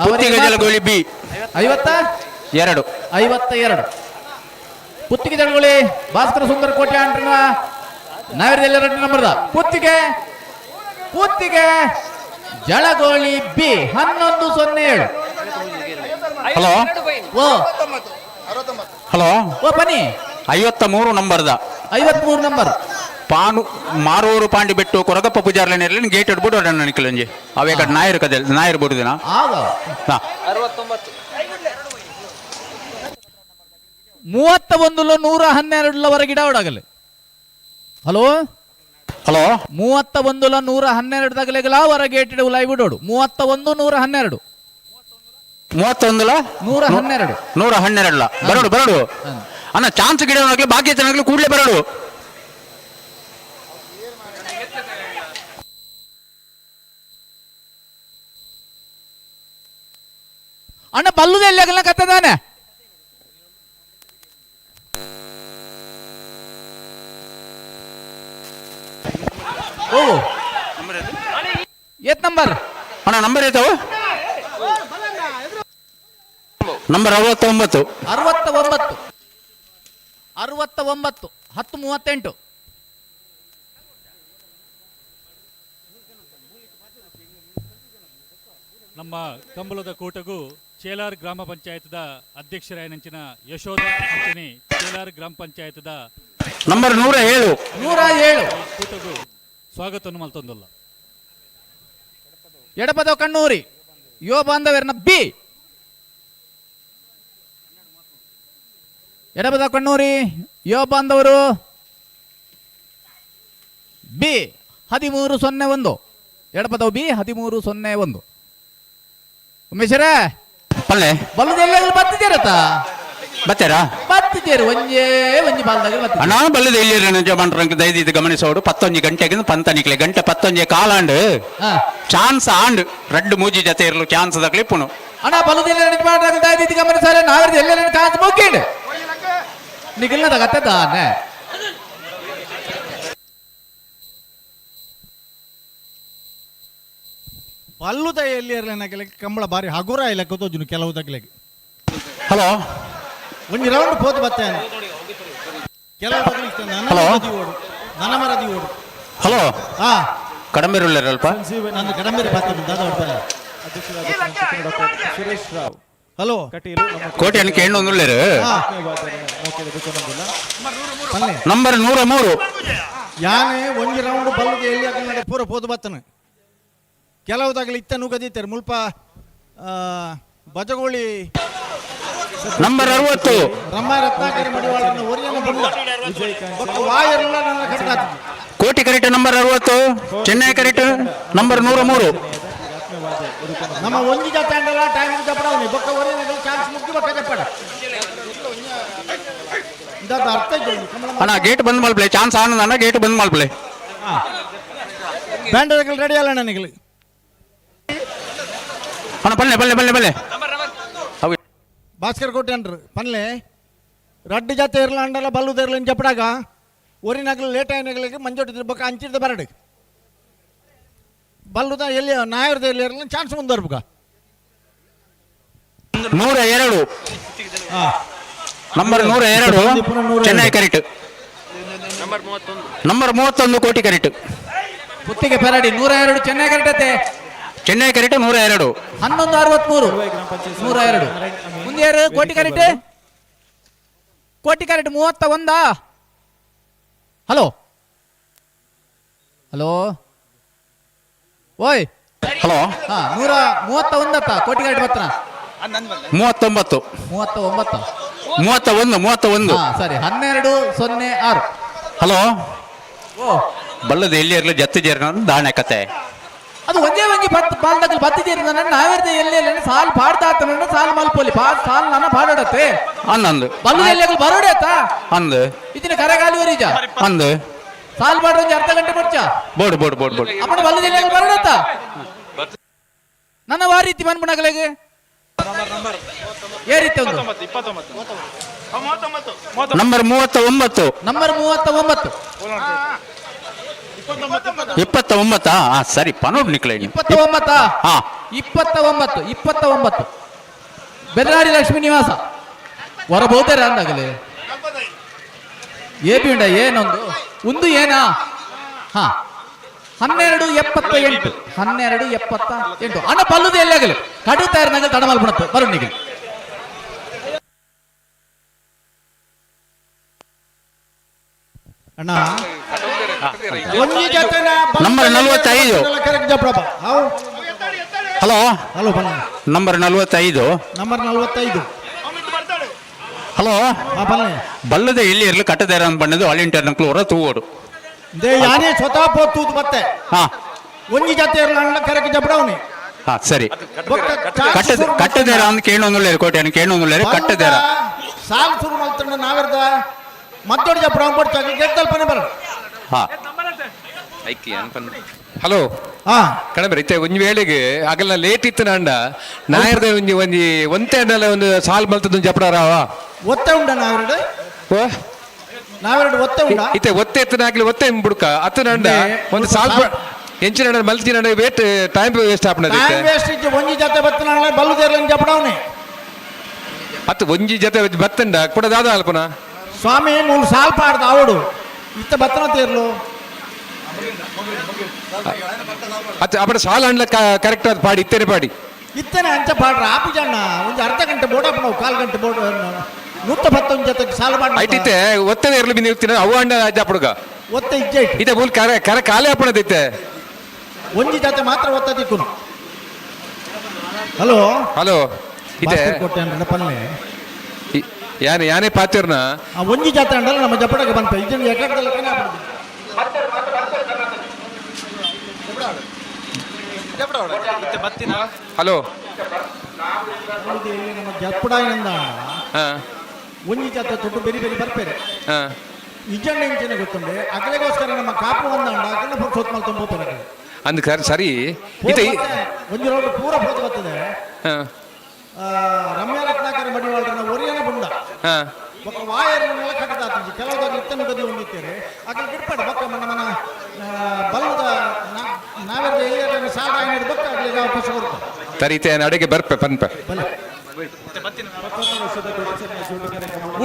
Puttige Jalagoli B. 52 52 ಪುತ್ತಿಗೆ ಜಲಗೋಳಿ ಭಾಸ್ಕರ ಸುಂದರ ಕೋಟೆ ಅಂಟ್ರನ ನಾವಿರದಲ್ಲಿ 2 ನಂಬರ್ದ ಪುತ್ತಿಗೆ ಪುತ್ತಿಗೆ ಜಳಗೋಳಿ ಬಿ 11:07. ಹಲೋ ಓ ಹಲೋ ಓ ಬನ್ನಿ 53 ನಂಬರ್ದ 53 ನಂಬರ್ ಪಾನು ಮಾರೂರು ಪಾಂಡಿ ಬೆಟ್ಟು ಕೊರಗಪ್ಪ ಪೂಜಾರ್ಲೇನೆ ಗೇಟ್ ಇಡ್ಬಿಡು ನಿಖಿಲಂಜಿ ಅವೇ ಕಡೆ ನಾಯರ್ ಕದೆ ನಾಯರ್ ಬಿಡುದಿನ. 31 112 ಗಿಡ ಒಡಗಲೆ. ಹಲೋ ಹಲೋ 31 112 ತಗಲೆಗಲ ಹೊರ ಗೇಟ್ ಉಲಾಯಿ ಬಿಡೋಡು. 31 112 31 112 112 ಬರೋಡು ಬರೋಡು ಅಣ್ಣ ಚಾನ್ಸ್ ಗಿಡ ಬಾಕಿ ಚೆನ್ನಾಗ್ಲಿ ಕೂಡಲೇ ಬರೋಡು. ಅಣ್ಣ ಬಲ್ಲುದ ಎಲ್ಲಿ ಆಗಲ್ಲ ಕತ್ತದಾನೆ. ಓ ಏತ್ ನಂಬರ್ ಅಣ್ಣ? ನಂಬರ್ ಏತಾವು? ನಂಬರ್ 69. 69 69 10:38. ನಮ್ಮ ಕಂಬಳದ ಕೂಟಗೂ ಚೇಲಾರ್ ಗ್ರಾಮ ಪಂಚಾಯತ್ದ ಅಧ್ಯಕ್ಷರಾಯನಂಚಿನ ಯಶೋಧ ಅಂಚನೆ ಚೇಲಾರ್ ಗ್ರಾಮ ಪಂಚಾಯತ್ದ ನಂಬರ್ 107. 107. ಕೂಟಗೂ ಸ್ವಾಗತವನ್ನು ಮಲ್ತೊಂದಲ್ಲ. ಎಡಪದ ಕಣ್ಣೂರಿ ಯುವ ಬಾಂಧವ್ಯರನ್ನ ಬಿ. ಎಡಪದ ಕಣ್ಣೂರಿ ಯುವ ಬಾಂಧವರು ಬಿ 13:01. ಎಡಪದವು ಬಿ 13:01. ಉಮೇಶ್ವರ ಪಲ್ಲೆ ಬಲ್ಲದೆಲ್ಲ ಬತ್ತಿದ್ದೀರತ್ತ? ಬತ್ತೀರಾ? ಬತ್ತಿದ್ದೀರು ಒಂಜೇ ಒಂಜಿ ಬಾಲ್ದಾಗ ಬತ್ತಿ. ಅಣ್ಣ ಬಲ್ಲದ ಇಲ್ಲಿ ನಿಜ ಮಂಟ್ರಂಗ್ ದಯದಿದ್ದು ಗಮನಿಸೋಡು. ಪತ್ತೊಂಜಿ ಗಂಟೆಗೆ ಪಂತನಿಕ್ಲೆ ಗಂಟೆ ಪತ್ತೊಂಜಿ ಕಾಲಾಂಡು ಚಾನ್ಸ್ ಆಂಡ್ ರಡ್ಡು ಮೂಜಿ ಜೊತೆ ಇರಲು ಚಾನ್ಸ್ ದಕ್ಲಿ ಪುನು. ಅಣ್ಣ ಬಲ್ಲದೆಲ್ಲ ದಯದಿದ್ದು ಗಮನಿಸಾರೆ ನಾವಿರ್ದು ಎಲ್ಲೆಲ್ಲ ಚಾನ್ಸ್ ಮುಗ್ಗಿಂಡು ನಿಗಲ್ನದ ಕತ್ತೆ ತಾನೆ. ಬಲ್ಲುದ ಎಲ್ಲಿ ಇರಲಿ ಕಂಬಳ ಬಾರಿ ಹಗುರ ಇಲ್ಲ ಕೂತೋಜುನು ಕೆಲವು ತಗ್ಲಿಗೆ. ಹಲೋ ಒಂಜಿ ರೌಂಡ್ ಪೋತು ಬತ್ತೇನೆ ಕೆಲವು ತಗ್ಲಿಕ್ಕೆ ನನ್ನ ಮರದಿ ಓಡು ನನ್ನ ಮರದಿ ಓಡು. ಹಲೋ ಹಾ ಕಡಂಬೀರುಳ್ಳರಲ್ಪ ನಂದು ಕಡಂಬೀರಿ ಬರ್ತದೆ ದಾದಾ ಹೊಡ್ತಾರೆ. ಸುರೇಶ್ ರಾವ್ ಹಲೋ ಕಟೀಲು ಕೋಟಿ ಅನ್ಕೆ ಹೆಣ್ಣು ನಂಬರ್ 103. ಯಾನೆ ಒಂಜಿ ರೌಂಡ್ ಬಲ್ಲುದ ಎಲ್ಲಿ ಹಾಕೊಂಡು ಪೂರ ಪೋತು ಬತ್ತನೆ ಕೆಲವು ತಗಲಿ ಇತ್ತ ನೂಕದಿತ್ತಾರೆ ಮುಲ್ಪ ಬಜಗೋಳಿ ನಂಬರ್ 60. ರಮ್ಮ ರತ್ನಾಕರ ಮಡಿವಾಳನ ಒರಿಯನ ಬಂದ ವಾಯರ್ಲ ನನ್ನ ಕಟ್ಟಾತು. ಕೋಟಿ correct number 60, Chennai correct number 103. ನಮ್ಮ ಒಂಜಿ ಜೊತೆ ಅಂಡಲ್ಲ ಟೈಮ್ ಜಪ್ಪಡವನಿ ಬೊಕ್ಕ ಒರಿಯನ ಚಾನ್ಸ್ ಮುಗ್ಗಿ ಬೊಕ್ಕ ಜಪ್ಪಡ ಇದಾದ ಅರ್ಥ ಅಣ್ಣ ಗೇಟ್ ಬಂದ್ ಮಲ್ಪ್ಲೆ ಚಾನ್ಸ್ ಆನಂದ ಅಣ್ಣ ಗೇಟ್ ಬಂದ್ ಮಲ್ಪ್ಲೆ. ಬ್ಯಾಂಡ್ ರೆಡಿ ಅಲ್ಲ ನನಗೆ. ಅಣ್ಣ ಬಲ್ಲೆ ಬಲ್ಲೆ ಬಲ್ಲೆ ಬಲ್ಲೆ ಭಾಸ್ಕರ್ ಕೋಟೆ ಅಂಡ್ರು ಪನ್ಲೆ ರಡ್ಡು ಜಾತೆ ಇರಲ ಅಂಡಲ್ಲ ಬಲ್ಲುದ ಇರಲ ಜಪ್ಪಡಾಗ ಒರಿನಾಗಲು ಲೇಟ್ అయినಗಳಿಗೆ ಮಂಜೋಟಿ ಬೊಕ್ಕ ಅಂಚಿರ್ದ ಬರಡು ಬಲ್ಲುದ ಎಲ್ಲಿ ನಾಯರ್ದ ಎಲ್ಲಿ ಇರಲ್ಲ ಚಾನ್ಸ್ ಮುಂದುವರ್ಬೇಕ. 102 number 102 Chennai correct number 31 Koti correct. Puttige Peradi 102 Chennai correct ಐತೆ. ಚೆನ್ನೈ ಕರೆಕ್ಟ್ 102. 11:63 102. ಮುಂದೆ ಯಾರು? Koti correct Koti correct 31. Hello hello ಓಯ್ ಹಲೋ ಹಾ 131 ಕೋಟಿ ಕರೆಕ್ಟ್ ಬತ್ತನ 39 39 31 31. ಸರಿ 12:06. ಹಲೋ ಓ ಬಲ್ಲದ ಎಲ್ಲಿ ಇರಲು ಜತ್ತು ಜೇರ್ನ ದಾಣೆ ಕತೆ ಅದು ಒಂದೇ ಒಂಜಿ ಬತ್ ಬಾಲ್ದಾಗ ಬತ್ತಿದ್ದೀರಿ ನನ್ನ ನಾವಿರ್ದ ಎಲ್ಲಿ ಎಲ್ಲಿ ಸಾಲ್ ಪಾಡ್ತಾ ಆತನ ಸಾಲ್ ಮಲ್ಪೊಲಿ ಪಾ ಸಾಲ್ ನನ್ನ ಪಾಡೋಡತ್ತೆ ಅನ್ನಂದು ಬಲ್ಲದ ಎಲ್ಲಿ ಬರೋಡೆ ಆತ ಅಂದು ಇದನ್ನ ಕರೆಗಾಲಿ ವರಿಜ ಅಂದು ಸಾಲ್ ಪಾಡ್ರ ಒಂಜಿ ಅರ್ಧ ಗಂಟೆ ಬರ್ಚ ಬೋರ್ಡ್ ಬೋರ್ಡ್ ಬೋರ್ಡ್ ಬೋರ್ಡ್ ಅಪ್ಪಣ ಬಲ್ಲದ ಎಲ್ಲಿ ಬರೋಡತ್ತ ನನ್ನ ವಾ ರೀತಿ ಮನ್ಪುಣಗಲೆಗೆ ಏ ರೀತಿ ಒಂದು ನಂಬರ್ 39. ನಂಬರ್ 39. 29. ಸರಿ ಪನೋಡ್ ನಿಕ್ಲೆ 29. ಹಾ 29 29 ಬೆದರಾಡಿ ಲಕ್ಷ್ಮೀ ನಿವಾಸ ಹೊರ ಬಹುತೇರ ಅಂದಾಗಲೇ ಎ ಬಿ ಉಂಡ ಏನೊಂದು ಒಂದು ಏನಾ ಹಾ 12:78 12:78. ಅಣ್ಣ ಬಲ್ಲುದು ಎಲ್ಲಾಗಲಿ ಕಡು ತಯಾರಿನಾಗ ತಡಮಲ್ ಬಿಡತ್ತು ಬರುಣಿಗೆ. ಅಣ್ಣ ಒಂಜಿ ಜೊತೆನ ನಂಬರ್ 45. ಹಲೋ ಹಲೋ ಬನ್ನಿ ನಂಬರ್ 45. ನಂಬರ್ 45. ಹಲೋ ಬನ್ನಿ ಬಲ್ಲದ ಎಲ್ಲಿ ಇರಲು ಕಟ್ಟದೇರ ಬಣ್ಣದು ವಾಲಂಟಿಯರ್ ನಕ್ಲು ಹೊರ ತೂಗೋಡು ಯಾನೇ ಸ್ವತಃ ಪೋತೂದು ಬತ್ತೆ ಹಾ ಒಂಜಿ ಜೊತೆ ಇರಲ ಅಣ್ಣ ಕರೆಕ್ಟ್ ಜಪ್ಪಡವನಿ. ಹಾ ಸರಿ ಕಟ್ಟದೇರ ಅಂದ್ ಕೇಳೊಂದುಳ್ಳೇರು ಕೋಟೆ ಕೇಳೊಂದುಳ್ಳೇರು ಕಟ್ಟದೇರ ಸಾಲ್ ಶುರು ಮಲ್ತಂಡ ನಾವಿರ್ದ ಮತ್ತೊಡಿ ಜಪ್ಪಡ ಕೊಡ್ತಾಗ ಗೆದ್ದಲ್ಪನೆ ಬರ. ಹಾ ಐಕಿ ಅನ್ಪನ್ ಹಲೋ. ಕಣಬರಿ ಇತ್ತೆ ಒಂಜಿ ವೇಳೆಗೆ ಅಗಲ್ನ ಲೇಟ್ ಇತ್ತು ನಾಂಡ ನಾಯರ್ದ ಒಂಜಿ ಒಂಜಿ ಒಂತೆ ಅಂಡಲ ಒಂದು ಸಾಲ್ ಮಲ್ತದ ಒಂಜಿ ಅಪಡಾರವ. ಒತ್ತೆ ಉಂಡ ನಾವೆರಡು. ಓ. ನಾವೆರಡು ಒತ್ತೆ ಉಂಡ. ಇತ್ತೆ ಒತ್ತೆ ಎತ್ತನ ಆಗ್ಲಿ ಒತ್ತೆ ಬುಡ್ಕ ಅತ್ತು ನಾಂಡ ಒಂದು ಸಾಲ್ ಎಂಚಿನ ಮಲ್ತಿನ ವೇಟ್ ಟೈಮ್ ವೇಸ್ಟ್ ಆಪಣದ. ಟೈಮ್ ವೇಸ್ಟ್ ಇಜ್ಜಿ. ಒಂಜಿ ಜೊತೆ ಬತ್ತನ ಬಲ್ಲು ದೇರ್ಲನ್ ಜಪಡವನೆ. ಅತ್ತು ಒಂಜಿ ಜೊತೆ ಬತ್ತಂಡ ಕೂಡ ದಾದ ಅಲ್ಪನ. ಸ್ವಾಮಿ ಮೂಲು ಸಾಲ್ ಪಾಡ್ದ ಆವಡು ಇತ್ತ ಬತ್ತನ ತೇರ್ಲು. ಅತ್ತು ಅಪಡ ಸಾಲ್ ಅಂಡ್ಲ ಕರೆಕ್ಟ್ ಆದ ಪಾಡಿ ಇತ್ತೇನೆ ಪಾಡಿ. ಇತ್ತನೆ ಅಂಚ ಪಾಡ್ರ ಆಪುಜಣ್ಣ ಒಂಜಿ ಅರ್ಧ ಗಂಟೆ ಬೋಡಪ್ಪ ನಾವು ಕಾಲು ಗಂಟೆ ಬೋಡ ನೂತ ಪತ್ತೊಂದು ಜೊತೆ ಸಾಲು ಪಾಡ. ಐಟಿತ್ತೆ ಒತ್ತೆ ಇರ್ಲಿ ಬಿಂದು ಇರ್ತೀನಿ ಅವು ಅಂಡ ಅಪ್ಪಡುಗ. ಒತ್ತೆ ಇಜ್ಜೆ. ಇತ್ತೆ ಮೂಲು ಕರೆ ಕರೆ ಖಾಲಿ ಅಪ್ಪಣದ ಇತ್ತೆ. ಒಂಜಿ ಜೊತೆ ಮಾತ್ರ ಒತ್ತ ದಿಕ್ಕುನು. ಹಲೋ. ಹಲೋ ಇತ್ತೆ ಕೋಟೆ ಅಂದ್ರೆ ಪಲ್ಲೆ. ಯಾನೆ ಯಾನೇ ಪಾತಿರ್ನ. ಆ ಒಂಜಿ ಜಾತ್ರೆ ಅಂಡಲ್ಲ ನಮ್ಮ ಜಪಡಗೆ ಬಂತ ಇಜ್ಜನ್ ಎಕಡದಲ್ಲ ಕನೆ. ಹಲೋ. ಇಲ್ಲಿ ನಮ್ಮ ಜಪ್ಪಡಾಯಿನಿಂದ ಒಂಜಿ ಜಾತ್ರೆ ತೊಟ್ಟು ಬೆರಿ ಬೆರಿ ಬರ್ಪೇರೆ. ಇಜ್ಜಣ್ಣ ಇಂಚಿನ ಗೊತ್ತುಂಡೆ ಅಗಲೆಗೋಸ್ಕರ ನಮ್ಮ ಕಾಪು ಒಂದಂಡ ಅಗಲ ಪುರ್ಸೊತ್ ಮಲ್ ತುಂಬ. ಅಂದ್ ಸರಿ ಸರಿ ಇತ್ತೆ. ಒಂಜಿ ರೋಡ್ ಪೂರ ಪೋತು ಬರ್ತದೆ. ರಮ್ಯಾ ರತ್ನಾಕರ ಮಡಿವಾಳರನ ಒರಿಯನ ಬುಂಡ. ಬೊಕ್ಕ ವಾಯರ್ ನೆಲ ಕಟ್ಟದಾತಿಜಿ ಕೆಲವುದಾಗ ಇತ್ತನ ಬದಿ ಹೊಂದಿತ್ತೇರೆ ಅಗಲ ಗಿಡ್ಪಡ ಬೊಕ್ಕ ಮನ ಮನ ಬಲ್ಲದ ನಾವೆಲ್ಲ ಎಲ್ಲಿಯಾರ ಸಾಲ ಆಯ್ನದ ಬೊಕ್ಕ ಅಗಲಿಗೆ ಅವಕಾಶ ಕೊಡ್ತಾರೆ. ಸರಿ ಇತ್ತೆ ಅಡಿಗೆ ಬರ್ಪೆ ಪನ್ಪೆ.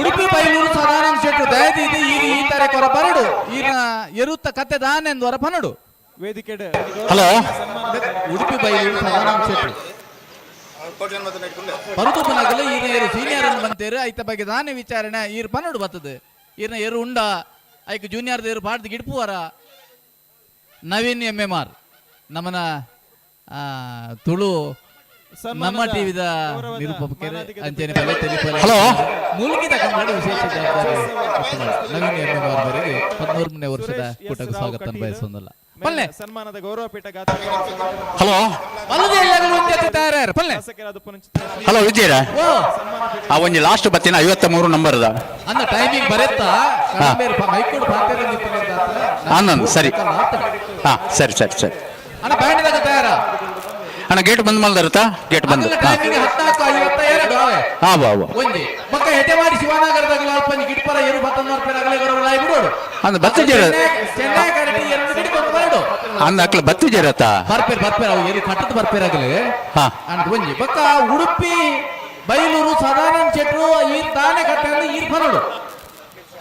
ಉಡುಪಿ ಬೈಲೂರು ಸದಾನಂದ ಶೆಟ್ರು ದಯದೀದಿ ಈ ಈ ತರ ಕೊರ ಬರಡು ಈನ ಎರುತ್ತ ಕತೆ ದಾನೆಂದು ಹೊರ ಪನಡು. ವೇದಿಕೆ. ಹಲೋ. ಉಡುಪಿ ಬೈಲೂರು ಸದಾನಂದ ಶೆಟ್ರು ಪರುತುಪನಗಲು ಈನ ಏರು ಸೀನಿಯರ್ ಅನ್ನು ಬಂತೇರು ಐತ ಬಗ್ಗೆ ದಾನೆ ವಿಚಾರಣೆ ಈರ್ ಪನಡು ಬರ್ತದೆ ಈರ್ನ ಏರು ಉಂಡ ಐಕ್ ಜೂನಿಯರ್ ಏರು ಪಾಡ್ದು ಗಿಡ್ಪುವರ. ನವೀನ್ ಎಂ ಎಂ ಆರ್ ನಮ್ಮನ ತುಳು ನಮ್ಮ ಟಿವಿದ ನಿರೂಪಕರು ಅಂಚನೆ ಬಲೆ ತೆಲಿಪಲೆ. ಹಲೋ. ಮುಲ್ಕಿದ ಕಂಬಳಿ ವಿಶೇಷ ಜವಾಬ್ದಾರಿ ನವೀನ್ ಎಂ ಎಂ ಆರ್ ಅವರಿಗೆ 13ನೇ ವರ್ಷದ ಕೂಟಕ್ಕೆ ಸ್ವಾಗತ ಬಯಸೊಂದಲ್ಲ ಪಲ್ಲೆ. ಸನ್ಮಾನದ ಗೌರವ ಪೀಠ ಗಾತ್ರ. ಹಲೋ. ಅಲ್ಲದೆ ಎಲ್ಲರೂ ಒಂದೇ ತಯಾರು ಪಲ್ಲೆ. ಹಲೋ ವಿಜಯರ ಆ ಒಂಜಿ ಲಾಸ್ಟ್ ಬತ್ತಿನ 53 ನಂಬರ್ದ. ಅಂದ ಟೈಮಿಂಗ್ ಬರೆತ್ತಾ ಮೈಕೂಡ್ ಪಾತೆರ. ಆನಂದ್ ಸರಿ ಹಾ ಸರಿ ಸರಿ ಸರಿ. ಅಣ್ಣ ಬ್ಯಾಂಡ್ದಾಗ ತಯಾರ. ಅಣ್ಣ ಗೇಟ್ ಬಂದ್ ಮಲ್ದರತಾ ಗೇಟ್ ಬಂದ್. ಟೈಮಿಂಗ್ 14:52 ಆವೆ. ಹಾ ಬಾ ಬಾ. ಒಂಜಿ ಬೊಕ್ಕ ಹೆಟೆ ಮಾಡಿ ಶಿವನಗರದಾಗ ಅಲ್ಪ ಗಿಡ್ಪರ ಏರು ಬತ್ತೊಂದು ರೂಪಾಯಿ ಆಗಲೇ ಗೌರವ ಬಿಡೋಡು. ಅಂದ್ ಬತ್ತು ಜರ. ಚೆನ್ನೈ ಕರೆಕ್ಟ್ ಎರಡು ಗಿಡ ಬರಡು. ಅಂದ್ ಅಕ್ಲ ಬತ್ತು ಜರತಾ. ಬರ್ಪೇರ್ ಬರ್ಪೇರ್ ಅವು ಏರು ಕಟ್ಟದ ಬರ್ಪೇರ್ ಆಗಲಿ. ಅಂದ್ ಒಂಜಿ ಬೊಕ್ಕ ಉಡುಪಿ ಬೈಲೂರು ಸದಾನಂದ ಶೆಟ್ರು ಈ ತಾನೇ ಕಟ್ಟೆ ಈರ್ ಬರೋಡು.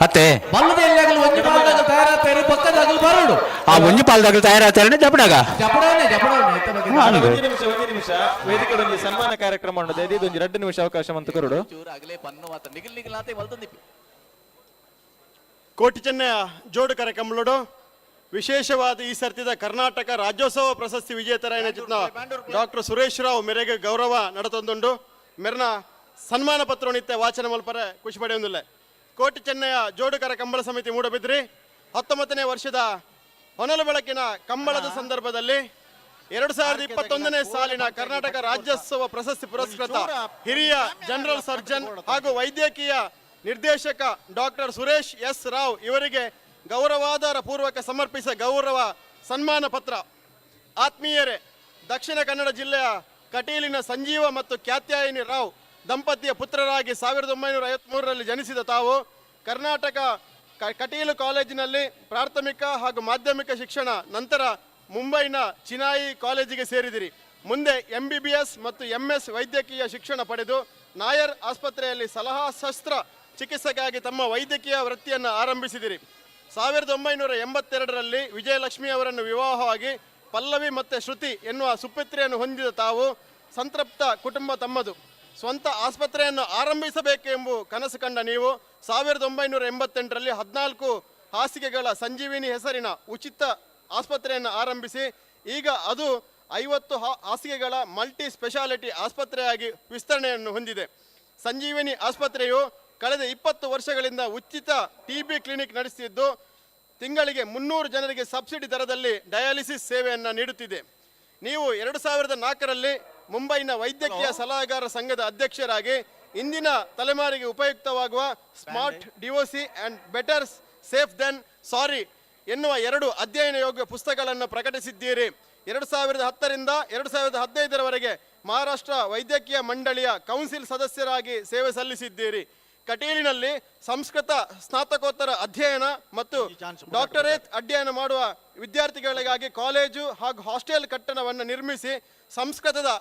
ಅತ್ತೆ ಬಲ್ಲದ ಎಲ್ಲಾಗಲು ಒಂಜಿ ಪಾಲ್ದಾಗ ತಯಾರಾಗ್ತಾರೆ ಬೊಕ್ಕದಾಗಲು ಬರೋಡು. ಆ ಒಂಜಿ ಪಾಲ್ದಾಗ ತಯಾರಾಗ್ತಾರೆ ಜಪಡಾಗ. ಜಪಡಾನೆ ಜಪಡಾನೆ ಐತ ಬಗ್ಗೆ. ಅಂದ್. ಒಂಜಿ ನಿಮಿಷ ಒಂಜಿ ನಿಮಿಷ ವೇದಿಕೆ ಒಂಜಿ ಸನ್ಮಾನ ಕಾರ್ಯಕ್ರಮ ಉಂಡು ದಯದೀದ್ ಒಂಜಿ 2 ನಿಮಿಷ ಅವಕಾಶ ಮಂತು ಕೊರಡು. ಚೂರು ಆಗಲೇ ಪನ್ನು ಮಾತ್ರ ನಿಗಲ್ ನಿಗಲ್ ಆತೆ ಮಲ್ತೊಂದಿಪ್ಪಿ. ಕೋಟಿ ಚೆನ್ನಯ ಜೋಡು ಕಾರ್ಯಕ್ರಮಲೋಡು ವಿಶೇಷವಾದ ಈ ಸರ್ತಿದ ಕರ್ನಾಟಕ ರಾಜ್ಯೋತ್ಸವ ಪ್ರಶಸ್ತಿ ವಿಜೇತರಾಯನ ಡಾಕ್ಟರ್ ಸುರೇಶ್ ರಾವ್ ಮೇರೆಗೆ ಗೌರವ ನಡತೊಂದುಂಡು. ಮೆರ್ನ ಸನ್ಮಾನ ಪತ್ರ ನಿತ್ಯ ವಾಚನ ಮಲ್ಪರೆ ಖುಷಿ ಪಡೆಯೊಂದಿಲ್ಲ. ಕೋಟಿ ಚೆನ್ನಯ ಜೋಡುಕರ ಕಂಬಳ ಸಮಿತಿ ಮೂಡಬಿದ್ರಿ 19ನೇ ವರ್ಷದ ಹೊನಲು ಬೆಳಕಿನ ಕಂಬಳದ ಸಂದರ್ಭದಲ್ಲಿ 2021ನೇ ಸಾಲಿನ ಕರ್ನಾಟಕ ರಾಜ್ಯೋತ್ಸವ ಪ್ರಶಸ್ತಿ ಪುರಸ್ಕೃತ ಹಿರಿಯ ಜನರಲ್ ಸರ್ಜನ್ ಹಾಗೂ ವೈದ್ಯಕೀಯ ನಿರ್ದೇಶಕ ಡಾಕ್ಟರ್ ಸುರೇಶ್ ಎಸ್ ರಾವ್ ಇವರಿಗೆ ಗೌರವಾದರ ಪೂರ್ವಕ ಸಮರ್ಪಿಸಿದ ಗೌರವ ಸನ್ಮಾನ ಪತ್ರ. ಆತ್ಮೀಯರೇ, ದಕ್ಷಿಣ ಕನ್ನಡ ಜಿಲ್ಲೆಯ ಕಟೀಲಿನ ಸಂಜೀವ ಮತ್ತು ಕ್ಯಾತ್ಯಾಯಿನಿ ರಾವ್ ದಂಪತಿಯ ಪುತ್ರರಾಗಿ 1953ರಲ್ಲಿ ಜನಿಸಿದ ತಾವು ಕರ್ನಾಟಕ ಕಟೀಲು ಕಾಲೇಜಿನಲ್ಲಿ ಪ್ರಾಥಮಿಕ ಹಾಗೂ ಮಾಧ್ಯಮಿಕ ಶಿಕ್ಷಣ ನಂತರ ಮುಂಬೈನ ಚಿನಾಯಿ ಕಾಲೇಜಿಗೆ ಸೇರಿದಿರಿ. ಮುಂದೆ MBBS ಮತ್ತು MS ವೈದ್ಯಕೀಯ ಶಿಕ್ಷಣ ಪಡೆದು ನಾಯರ್ ಆಸ್ಪತ್ರೆಯಲ್ಲಿ ಸಲಹಾ ಶಸ್ತ್ರ ಚಿಕಿತ್ಸೆಗಾಗಿ ತಮ್ಮ ವೈದ್ಯಕೀಯ ವೃತ್ತಿಯನ್ನು ಆರಂಭಿಸಿದಿರಿ. 1982ರಲ್ಲಿ ವಿಜಯಲಕ್ಷ್ಮಿ ಅವರನ್ನು ವಿವಾಹವಾಗಿ ಪಲ್ಲವಿ ಮತ್ತು ಶ್ರುತಿ ಎನ್ನುವ ಸುಪುತ್ರಿಯನ್ನು ಹೊಂದಿದ ತಾವು ಸಂತೃಪ್ತ ಕುಟುಂಬ ತಮ್ಮದು. ಸ್ವಂತ ಆಸ್ಪತ್ರೆಯನ್ನು ಆರಂಭಿಸಬೇಕೆಂಬ ಕನಸು ಕಂಡ ನೀವು 1988ರಲ್ಲಿ 14 ಹಾಸಿಗೆಗಳ ಸಂಜೀವಿನಿ ಹೆಸರಿನ ಉಚಿತ ಆಸ್ಪತ್ರೆಯನ್ನು ಆರಂಭಿಸಿ ಈಗ ಅದು 50 ಹಾಸಿಗೆಗಳ ಮಲ್ಟಿ ಸ್ಪೆಷಾಲಿಟಿ ಆಸ್ಪತ್ರೆಯಾಗಿ ವಿಸ್ತರಣೆಯನ್ನು ಹೊಂದಿದೆ. ಸಂಜೀವಿನಿ ಆಸ್ಪತ್ರೆಯು ಕಳೆದ 20 ವರ್ಷಗಳಿಂದ ಉಚಿತ TB clinic ನಡೆಸುತ್ತಿದ್ದು ತಿಂಗಳಿಗೆ 300 ಜನರಿಗೆ ಸಬ್ಸಿಡಿ ದರದಲ್ಲಿ ಡಯಾಲಿಸಿಸ್ ಸೇವೆಯನ್ನು ನೀಡುತ್ತಿದೆ. ನೀವು 2004ರಲ್ಲಿ ಮುಂಬೈನ ವೈದ್ಯಕೀಯ ಸಲಹಾಗಾರ ಸಂಘದ ಅಧ್ಯಕ್ಷರಾಗಿ ಇಂದಿನ ತಲೆಮಾರಿಗೆ ಉಪಯುಕ್ತವಾಗುವ smart DOC and better safe than sorry ಎನ್ನುವ 2 ಅಧ್ಯಯನ ಯೋಗ್ಯ ಪುಸ್ತಕಗಳನ್ನು ಪ್ರಕಟಿಸಿದ್ದೀರಿ. 2010ರಿಂದ 2015ರವರೆಗೆ ಮಹಾರಾಷ್ಟ್ರ ವೈದ್ಯಕೀಯ ಮಂಡಳಿಯ ಕೌನ್ಸಿಲ್ ಸದಸ್ಯರಾಗಿ ಸೇವೆ ಸಲ್ಲಿಸಿದ್ದೀರಿ. ಕಟೀಲಿನಲ್ಲಿ ಸಂಸ್ಕೃತ ಸ್ನಾತಕೋತ್ತರ ಅಧ್ಯಯನ ಮತ್ತು ಡಾಕ್ಟರೇಟ್ ಅಧ್ಯಯನ ಮಾಡುವ ವಿದ್ಯಾರ್ಥಿಗಳಿಗಾಗಿ ಕಾಲೇಜು ಹಾಗೂ ಹಾಸ್ಟೆಲ್ ಕಟ್ಟಡವನ್ನು ನಿರ್ಮಿಸಿ ಸಂಸ್ಕೃತದ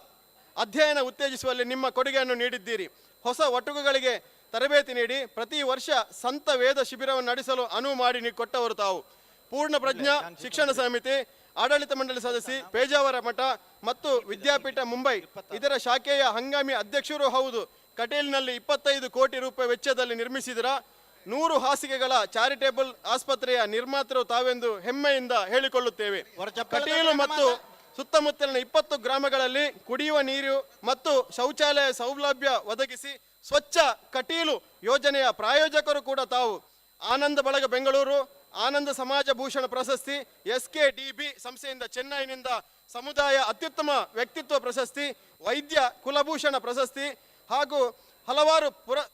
ಅಧ್ಯಯನ ಉತ್ತೇಜಿಸುವಲ್ಲಿ ನಿಮ್ಮ ಕೊಡುಗೆಯನ್ನು ನೀಡಿದ್ದೀರಿ. ಹೊಸ ಒಟುಕುಗಳಿಗೆ ತರಬೇತಿ ನೀಡಿ ಪ್ರತಿ ವರ್ಷ ಸಂತ ವೇದ ಶಿಬಿರವನ್ನು ನಡೆಸಲು ಅನುವು ಮಾಡಿ ಕೊಟ್ಟವರು ತಾವು. ಪೂರ್ಣ ಪ್ರಜ್ಞಾ ಶಿಕ್ಷಣ ಸಮಿತಿ ಆಡಳಿತ ಮಂಡಳಿ ಸದಸ್ಯ, ಪೇಜಾವರ ಮಠ ಮತ್ತು ವಿದ್ಯಾಪೀಠ ಮುಂಬೈ ಇದರ ಶಾಖೆಯ ಹಂಗಾಮಿ ಅಧ್ಯಕ್ಷರೂ ಹೌದು. ಕಟೀಲಿನಲ್ಲಿ 25 ಕೋಟಿ ರೂಪಾಯಿ ವೆಚ್ಚದಲ್ಲಿ ನಿರ್ಮಿಸಿದರ 100 ಹಾಸಿಗೆಗಳ ಚಾರಿಟೇಬಲ್ ಆಸ್ಪತ್ರೆಯ ನಿರ್ಮಾತೃ ತಾವೆಂದು ಹೆಮ್ಮೆಯಿಂದ ಹೇಳಿಕೊಳ್ಳುತ್ತೇವೆ. ಕಟೀಲು ಮತ್ತು ಸುತ್ತಮುತ್ತಲಿನ 20 ಗ್ರಾಮಗಳಲ್ಲಿ ಕುಡಿಯುವ ನೀರು ಮತ್ತು ಶೌಚಾಲಯ ಸೌಲಭ್ಯ ಒದಗಿಸಿ ಸ್ವಚ್ಛ ಕಟೀಲು ಯೋಜನೆಯ ಪ್ರಾಯೋಜಕರು ಕೂಡ ತಾವು. ಆನಂದ ಬಳಗ ಬೆಂಗಳೂರು, ಆನಂದ ಸಮಾಜ ಭೂಷಣ ಪ್ರಶಸ್ತಿ, SKDB ಸಂಸ್ಥೆಯಿಂದ ಚೆನ್ನೈನಿಂದ ಸಮುದಾಯ ಅತ್ಯುತ್ತಮ ವ್ಯಕ್ತಿತ್ವ ಪ್ರಶಸ್ತಿ, ವೈದ್ಯ ಕುಲಭೂಷಣ ಪ್ರಶಸ್ತಿ ಹಾಗೂ ಹಲವಾರು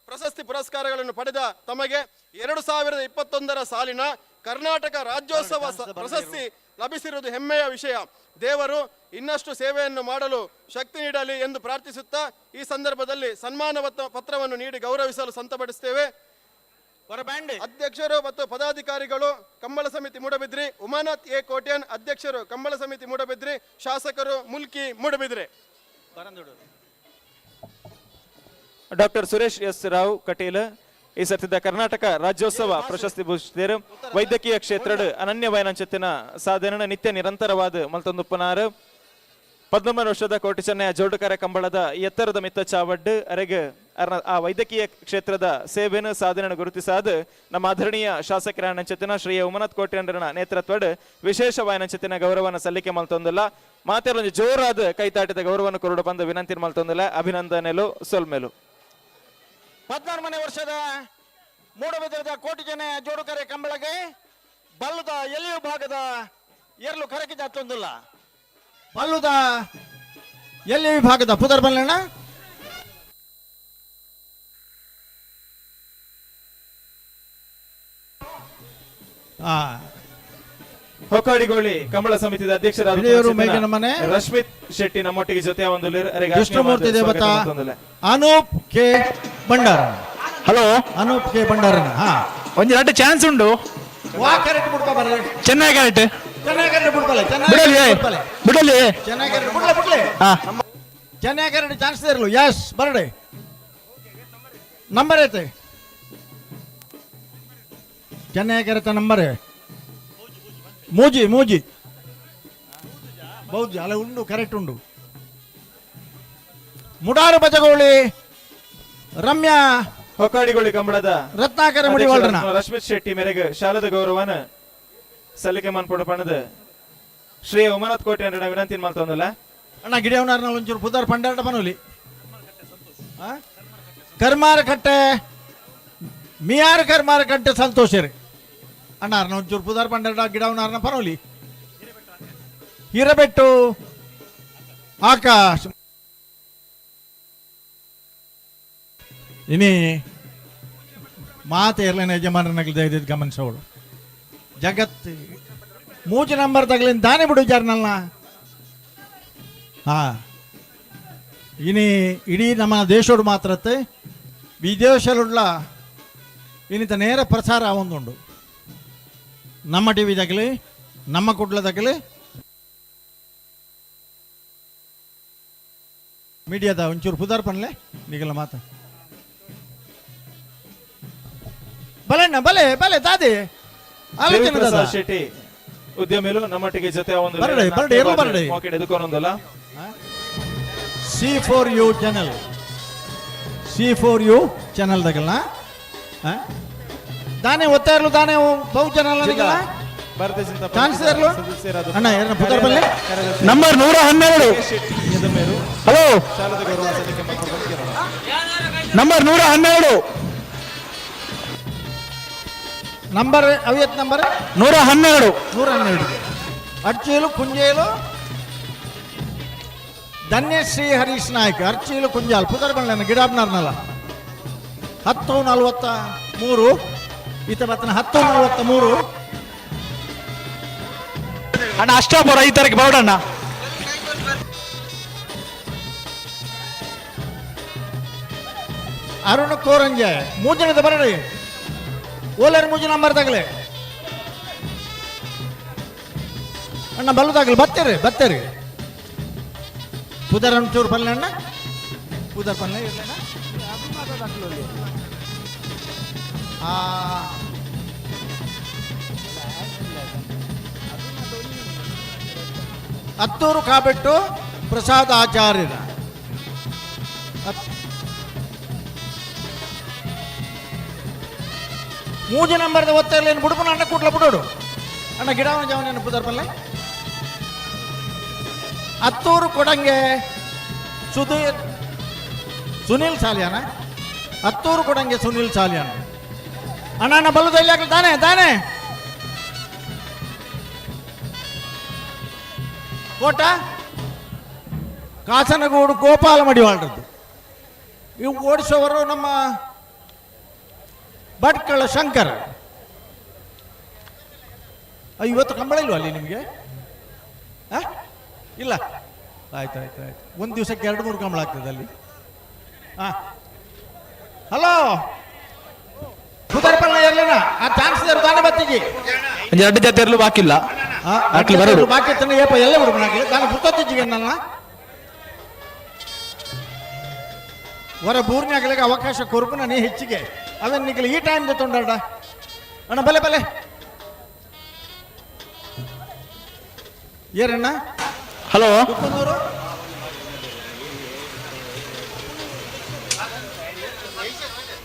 ಪ್ರಶಸ್ತಿ ಪುರಸ್ಕಾರಗಳನ್ನು ಪಡೆದ ತಮಗೆ 2021ರ ಸಾಲಿನ ಕರ್ನಾಟಕ ರಾಜ್ಯೋತ್ಸವ ಪ್ರಶಸ್ತಿ ಲಭಿಸಿರುವುದು ಹೆಮ್ಮೆಯ ವಿಷಯ. ದೇವರು ಇನ್ನಷ್ಟು ಸೇವೆಯನ್ನು ಮಾಡಲು ಶಕ್ತಿ ನೀಡಲಿ ಎಂದು ಪ್ರಾರ್ಥಿಸುತ್ತಾ ಈ ಸಂದರ್ಭದಲ್ಲಿ ಸನ್ಮಾನ ಪತ್ರವನ್ನು ನೀಡಿ ಗೌರವಿಸಲು ಸಂತಪಡಿಸುತ್ತೇವೆ. ಅಧ್ಯಕ್ಷರು ಮತ್ತು ಪದಾಧಿಕಾರಿಗಳು ಕಂಬಳ ಸಮಿತಿ ಮೂಡಬಿದ್ರಿ, ಉಮಾನಾಥ್ ಎ ಕೋಟ್ಯಾನ್ ಅಧ್ಯಕ್ಷರು ಕಂಬಳ ಸಮಿತಿ ಮೂಡಬಿದ್ರಿ, ಶಾಸಕರು ಮುಲ್ಕಿ ಮೂಡಬಿದ್ರಿ. ಡಾಕ್ಟರ್ ಸುರೇಶ್ ಎಸ್ ರಾವ್ ಕಟೀಲ್ ಈ ಸರ್ತಿದ ಕರ್ನಾಟಕ ರಾಜ್ಯೋತ್ಸವ ಪ್ರಶಸ್ತಿ ಭೂಷಿತರು. ವೈದ್ಯಕೀಯ ಕ್ಷೇತ್ರದ ಅನನ್ಯ ವಯನಂಚತ್ತಿನ ಸಾಧನೆ ನಿತ್ಯ ನಿರಂತರವಾದ ಮಲ್ತೊಂದುಪ್ಪನಾರು. 13 ವರ್ಷದ ಕೋಟಿ ಚೆನ್ನಯ ಜೋಡುಕರೆ ಕಂಬಳದ ಎತ್ತರದ ಮಿತ್ತ ಚಾವಡ್ಡು ಅರೆಗೆ ಆ ವೈದ್ಯಕೀಯ ಕ್ಷೇತ್ರದ ಸೇವೆಯನ್ನು ಸಾಧನೆಯನ್ನು ಗುರುತಿಸಾದ ನಮ್ಮ ಆದರಣೀಯ ಶಾಸಕರ ನಂಚತ್ತಿನ ಶ್ರೀ ಉಮನಾಥ್ ಕೋಟ್ಯಂಡ್ರನ ನೇತೃತ್ವದ ವಿಶೇಷ ವಾಯನಂಚತ್ತಿನ ಗೌರವವನ್ನು ಸಲ್ಲಿಕೆ ಮಲ್ತೊಂದಿಲ್ಲ. ಮಾತೆರೊಂದು ಜೋರಾದ ಕೈತಾಟದ ಗೌರವವನ್ನು ಕೊರಡು ಬಂದು ವಿನಂತಿ ಮಲ್ತೊಂದಿಲ್ಲ. ಅಭಿನಂದನೆಲು ಸೊಲ್ಮೆಲು. 14ನೇ ವರ್ಷದ ಮೂಡಬಿದ್ರದ ಕೋಟಿ ಜನ ಜೋಡುಕರೆ ಕಂಬಳಗೆ ಬಲ್ಲದ ಎಲ್ಲಿಯೂ ಭಾಗದ ಎರಲು ಕರಕೆ ಜಾತೊಂದಿಲ್ಲ. ಬಲ್ಲದ ಎಲ್ಲಿ ವಿಭಾಗದ ಪುದರ್ ಬಲ್ಲಣ್ಣ ಹೊಕ್ಕಾಡಿಗೋಳಿ ಕಂಬಳ ಸಮಿತಿಯ ಅಧ್ಯಕ್ಷರಾದ ರಶ್ಮಿತ್ ಶೆಟ್ಟಿ ನಮ್ಮೊಟ್ಟಿಗೆ ಜೊತೆ ಒಂದು ಕೃಷ್ಣಮೂರ್ತಿ ದೇವತಾ Anoop K Bhandara. Hello, Anoop K ಭಂಡಾರನ. ಒಂದು ಎರಡು ಚಾನ್ಸ್ ಉಂಟು. ವಾ ಕರೆಕ್ಟ್ ಬಿಡ್ಕೊ ಬರ್ರಿ. ಚೆನ್ನಾಗಿ ಕರೆಕ್ಟ್. ಚೆನ್ನಾಗಿ ಕರೆಕ್ಟ್ ಬಿಡ್ಕೊಲೆ. ಬಿಡಲಿ ಬಿಡಲಿ. ಚೆನ್ನಾಗಿ ಕರೆಕ್ಟ್ ಬಿಡ್ಲೆ ಬಿಡ್ಲೆ. ಚೆನ್ನಾಗಿ ಕರೆಕ್ಟ್ ಚಾನ್ಸ್ ಇರಲು. ಎಸ್ ಬರಡೆ ನಂಬರ್ ಐತೆ. ಚೆನ್ನಾಗಿ ಕರೆಕ್ಟ್ ನಂಬರ್ ಮೂಜಿ ಮೂಜಿ ಬೌಜಿ ಅಲ್ಲ ಉಂಡು ಕರೆಕ್ಟ್ ಉಂಡು. ಮುಡಾರು ಬಜಗೋಳಿ ರಮ್ಯಾ ಹೊಕ್ಕಾಡಿಗೋಳಿ ಕಂಬಳದ ರತ್ನಾಕರ ಮುಡಿವಾಳ್ರನ ರಶ್ಮಿತ್ ಶೆಟ್ಟಿ ಮೇರೆಗೆ ಶಾಲದ ಗೌರವನ ಸಲ್ಲಿಕೆ ಮನ್ಪುಡ ಪಣದ ಶ್ರೀ ಉಮನಾಥ್ ಕೋಟೆ ಅಂದ್ರೆ ವಿನಂತಿ ಮಲ್ತೊಂದಲ್ಲ. ಅಣ್ಣ ಗಿಡಿಯವನಾರ್ನ ಒಂಚೂರು ಪುದಾರ್ ಪಂಡಾಟ ಬನೋಲಿ. ಕರ್ಮಾರಕಟ್ಟೆ ಮಿಯಾರು ಕರ್ಮಾರಕಟ್ಟೆ ಸಂತೋಷರಿ ಅಣ್ಣ ಅರ್ನ ಒಂಚೂರು ಪುದಾರ್ ಪಂಡಾಟ ಗಿಡವನಾರ್ನ ಪನೋಲಿ. ಹಿರಬೆಟ್ಟು ಆಕಾಶ್ ಇನಿ ಮಾತೆ ಇರ್ಲೇನ ಯಜಮಾನನಾಗಲಿ ದಯದಿದ್ದು ಗಮನಿಸೋಳು ಜಗತ್ತು ಮೂಜು ನಂಬರ್ ತಗಲಿನ ದಾನೆ ಬಿಡು ಜಾರ್ನಲ್ಲ. ಹಾ ಇನಿ ಇಡೀ ನಮ್ಮ ದೇಶೋಡು ಮಾತ್ರತ್ತೆ ವಿದೇಶಲುಳ್ಳ ಇನ್ನಿತ ನೇರ ಪ್ರಸಾರ ಒಂದುಂಡು. ನಮ್ಮ ಟಿ ವಿದಾಗಲಿ ನಮ್ಮ ಕುಡ್ಲದಾಗಲಿ ಮೀಡಿಯಾದ ಒಂಚೂರು ಪುದಾರ್ ಪನ್ಲೆ ನಿಗಲ ಮಾತ ಬಲೆಣ್ಣ ಬಲೆ ಬಲೆ ದಾದಿ ಆಲೋಚನೆ ದಾದ. ಶೆಟ್ಟಿ ಉದ್ಯಮಿಲು ನಮ್ಮೊಟ್ಟಿಗೆ ಜೊತೆ ಒಂದು ಬರಡೆ ಬರಡೆ ಇರು ಬರಡೆ. ಎದುಕೊಂದಲ್ಲ. C4U channel, C4U channel ದಗಲ್ಲ ದಾನೆ ಒತ್ತಾ ಇರಲು ದಾನೆ ಬಹು ಚಾನಲ್ ಭಾರತೀಯ ಜನತಾ ಚಾನ್ಸ್ ಇರಲು ಅಣ್ಣ ಯಾರನ್ನ ಪುದಾರ್ ಬಲ್ಲೆ ನಂಬರ್ 112. Hello, number 112. ನಂಬರ್ ಅವಿಯತ್ ನಂಬರ್ 112. 112. ಅರ್ಚೀಲು ಕುಂಜೇಲು ಧನ್ಯಶ್ರೀ ಹರೀಶ್ ನಾಯ್ಕ್ ಅರ್ಚೀಲು ಕುಂಜಾಲ್ ಪುದರ್ ಬಣ್ಣ ಗಿಡಾಬ್ನಾರ್ನಲ್ಲ. 10:43 ಈತ ಬತ್ತನ 10:43. ಅಣ್ಣ ಅಷ್ಟಾಪುರ 5 ತಾರೀಕು ಬರೋಡಣ್ಣ. ಅರುಣ್ ಕೋರಂಜೆ ಮೂಜನದ ಬರಡಿ ಓಲರ್ ಮೂಜು ನಂಬರ್ ತಗಲೆ ಅಣ್ಣ ಬಲ್ಲದಾಗಲಿ ಬತ್ತೀರಿ ಬತ್ತೀರಿ ಪುದರ್ ಒಂಚೂರು ಪಲ್ಲೆ ಅಣ್ಣ ಪುದರ್ ಪಲ್ಲೆ ಇರ್ಲೇನ? ಆ ಹತ್ತೂರು ಕಾಬೆಟ್ಟು ಪ್ರಸಾದ ಆಚಾರ್ಯರ ಮೂಜು ನಂಬರ್ದ ಒತ್ತರ್ಲೇನು ಬುಡುಪನ ಅಣ್ಣ ಕೂಟ್ಲ ಬಿಡೋಡು ಅಣ್ಣ ಗಿಡವನ ಜವನ ಪುದರ್ ಪಲ್ಲೆ ಹತ್ತೂರು ಕೊಡಂಗೆ ಸುಧೀರ್ ಸುನೀಲ್ ಸಾಲಿಯಾನ ಹತ್ತೂರು ಕೊಡಂಗೆ ಸುನೀಲ್ ಸಾಲಿಯಾನ ಅಣ್ಣ ಅಣ್ಣ ಬಲ್ಲದ ಇಲ್ಲಿ ಹಾಕಲಿ ತಾನೆ ತಾನೆ ಕೋಟ ಕಾಸನಗೂಡು ಗೋಪಾಲ ಮಡಿವಾಳರದ್ದು. ಇವು ಓಡಿಸೋವರು ನಮ್ಮ ಭಟ್ಕಳ ಶಂಕರ್. ಇವತ್ತು ಕಂಬಳ ಇಲ್ವಾ ಅಲ್ಲಿ ನಿಮಗೆ? ಇಲ್ಲ, ಆಯ್ತು ಆಯ್ತು ಆಯ್ತು. ಒಂದು ದಿವಸಕ್ಕೆ 2-3 ಕಂಬಳ ಆಗ್ತದೆ ಅಲ್ಲಿ. ಹಾಂ ಹಲೋ ಪುದರ್ಪಣ್ಣ ಇರಲಿಲ್ಲ ಆ ಚಾನ್ಸ್ ತಾನೇ ಬತ್ತಿಗೆ ಎರಡು ಜೊತೆ ಇರಲು ಬಾಕಿ ಇಲ್ಲ. ಹಾಕ್ಲಿ ಬರೋಡು. ಬಾಕಿ ಇತ್ತು ಏಪ ಎಲ್ಲ ಬಿಡ್ಬಾಕಿ ನಾನು ಪುತ್ತೊತ್ತಿಜ್ಜಿಗೆ ನನ್ನ ಹೊರ ಬೂರ್ನ್ಯಾಗಲಿಗೆ ಅವಕಾಶ ಕೊರಪು ನಾನೇ ಹೆಚ್ಚಿಗೆ ಅದನ್ನ ನಿಗಲಿ ಈ ಟೈಮ್ ತೊಂಡಾಡ ಅಣ್ಣ ಬಲೆ ಬಲೆ ಏರಣ್ಣ. ಹಲೋ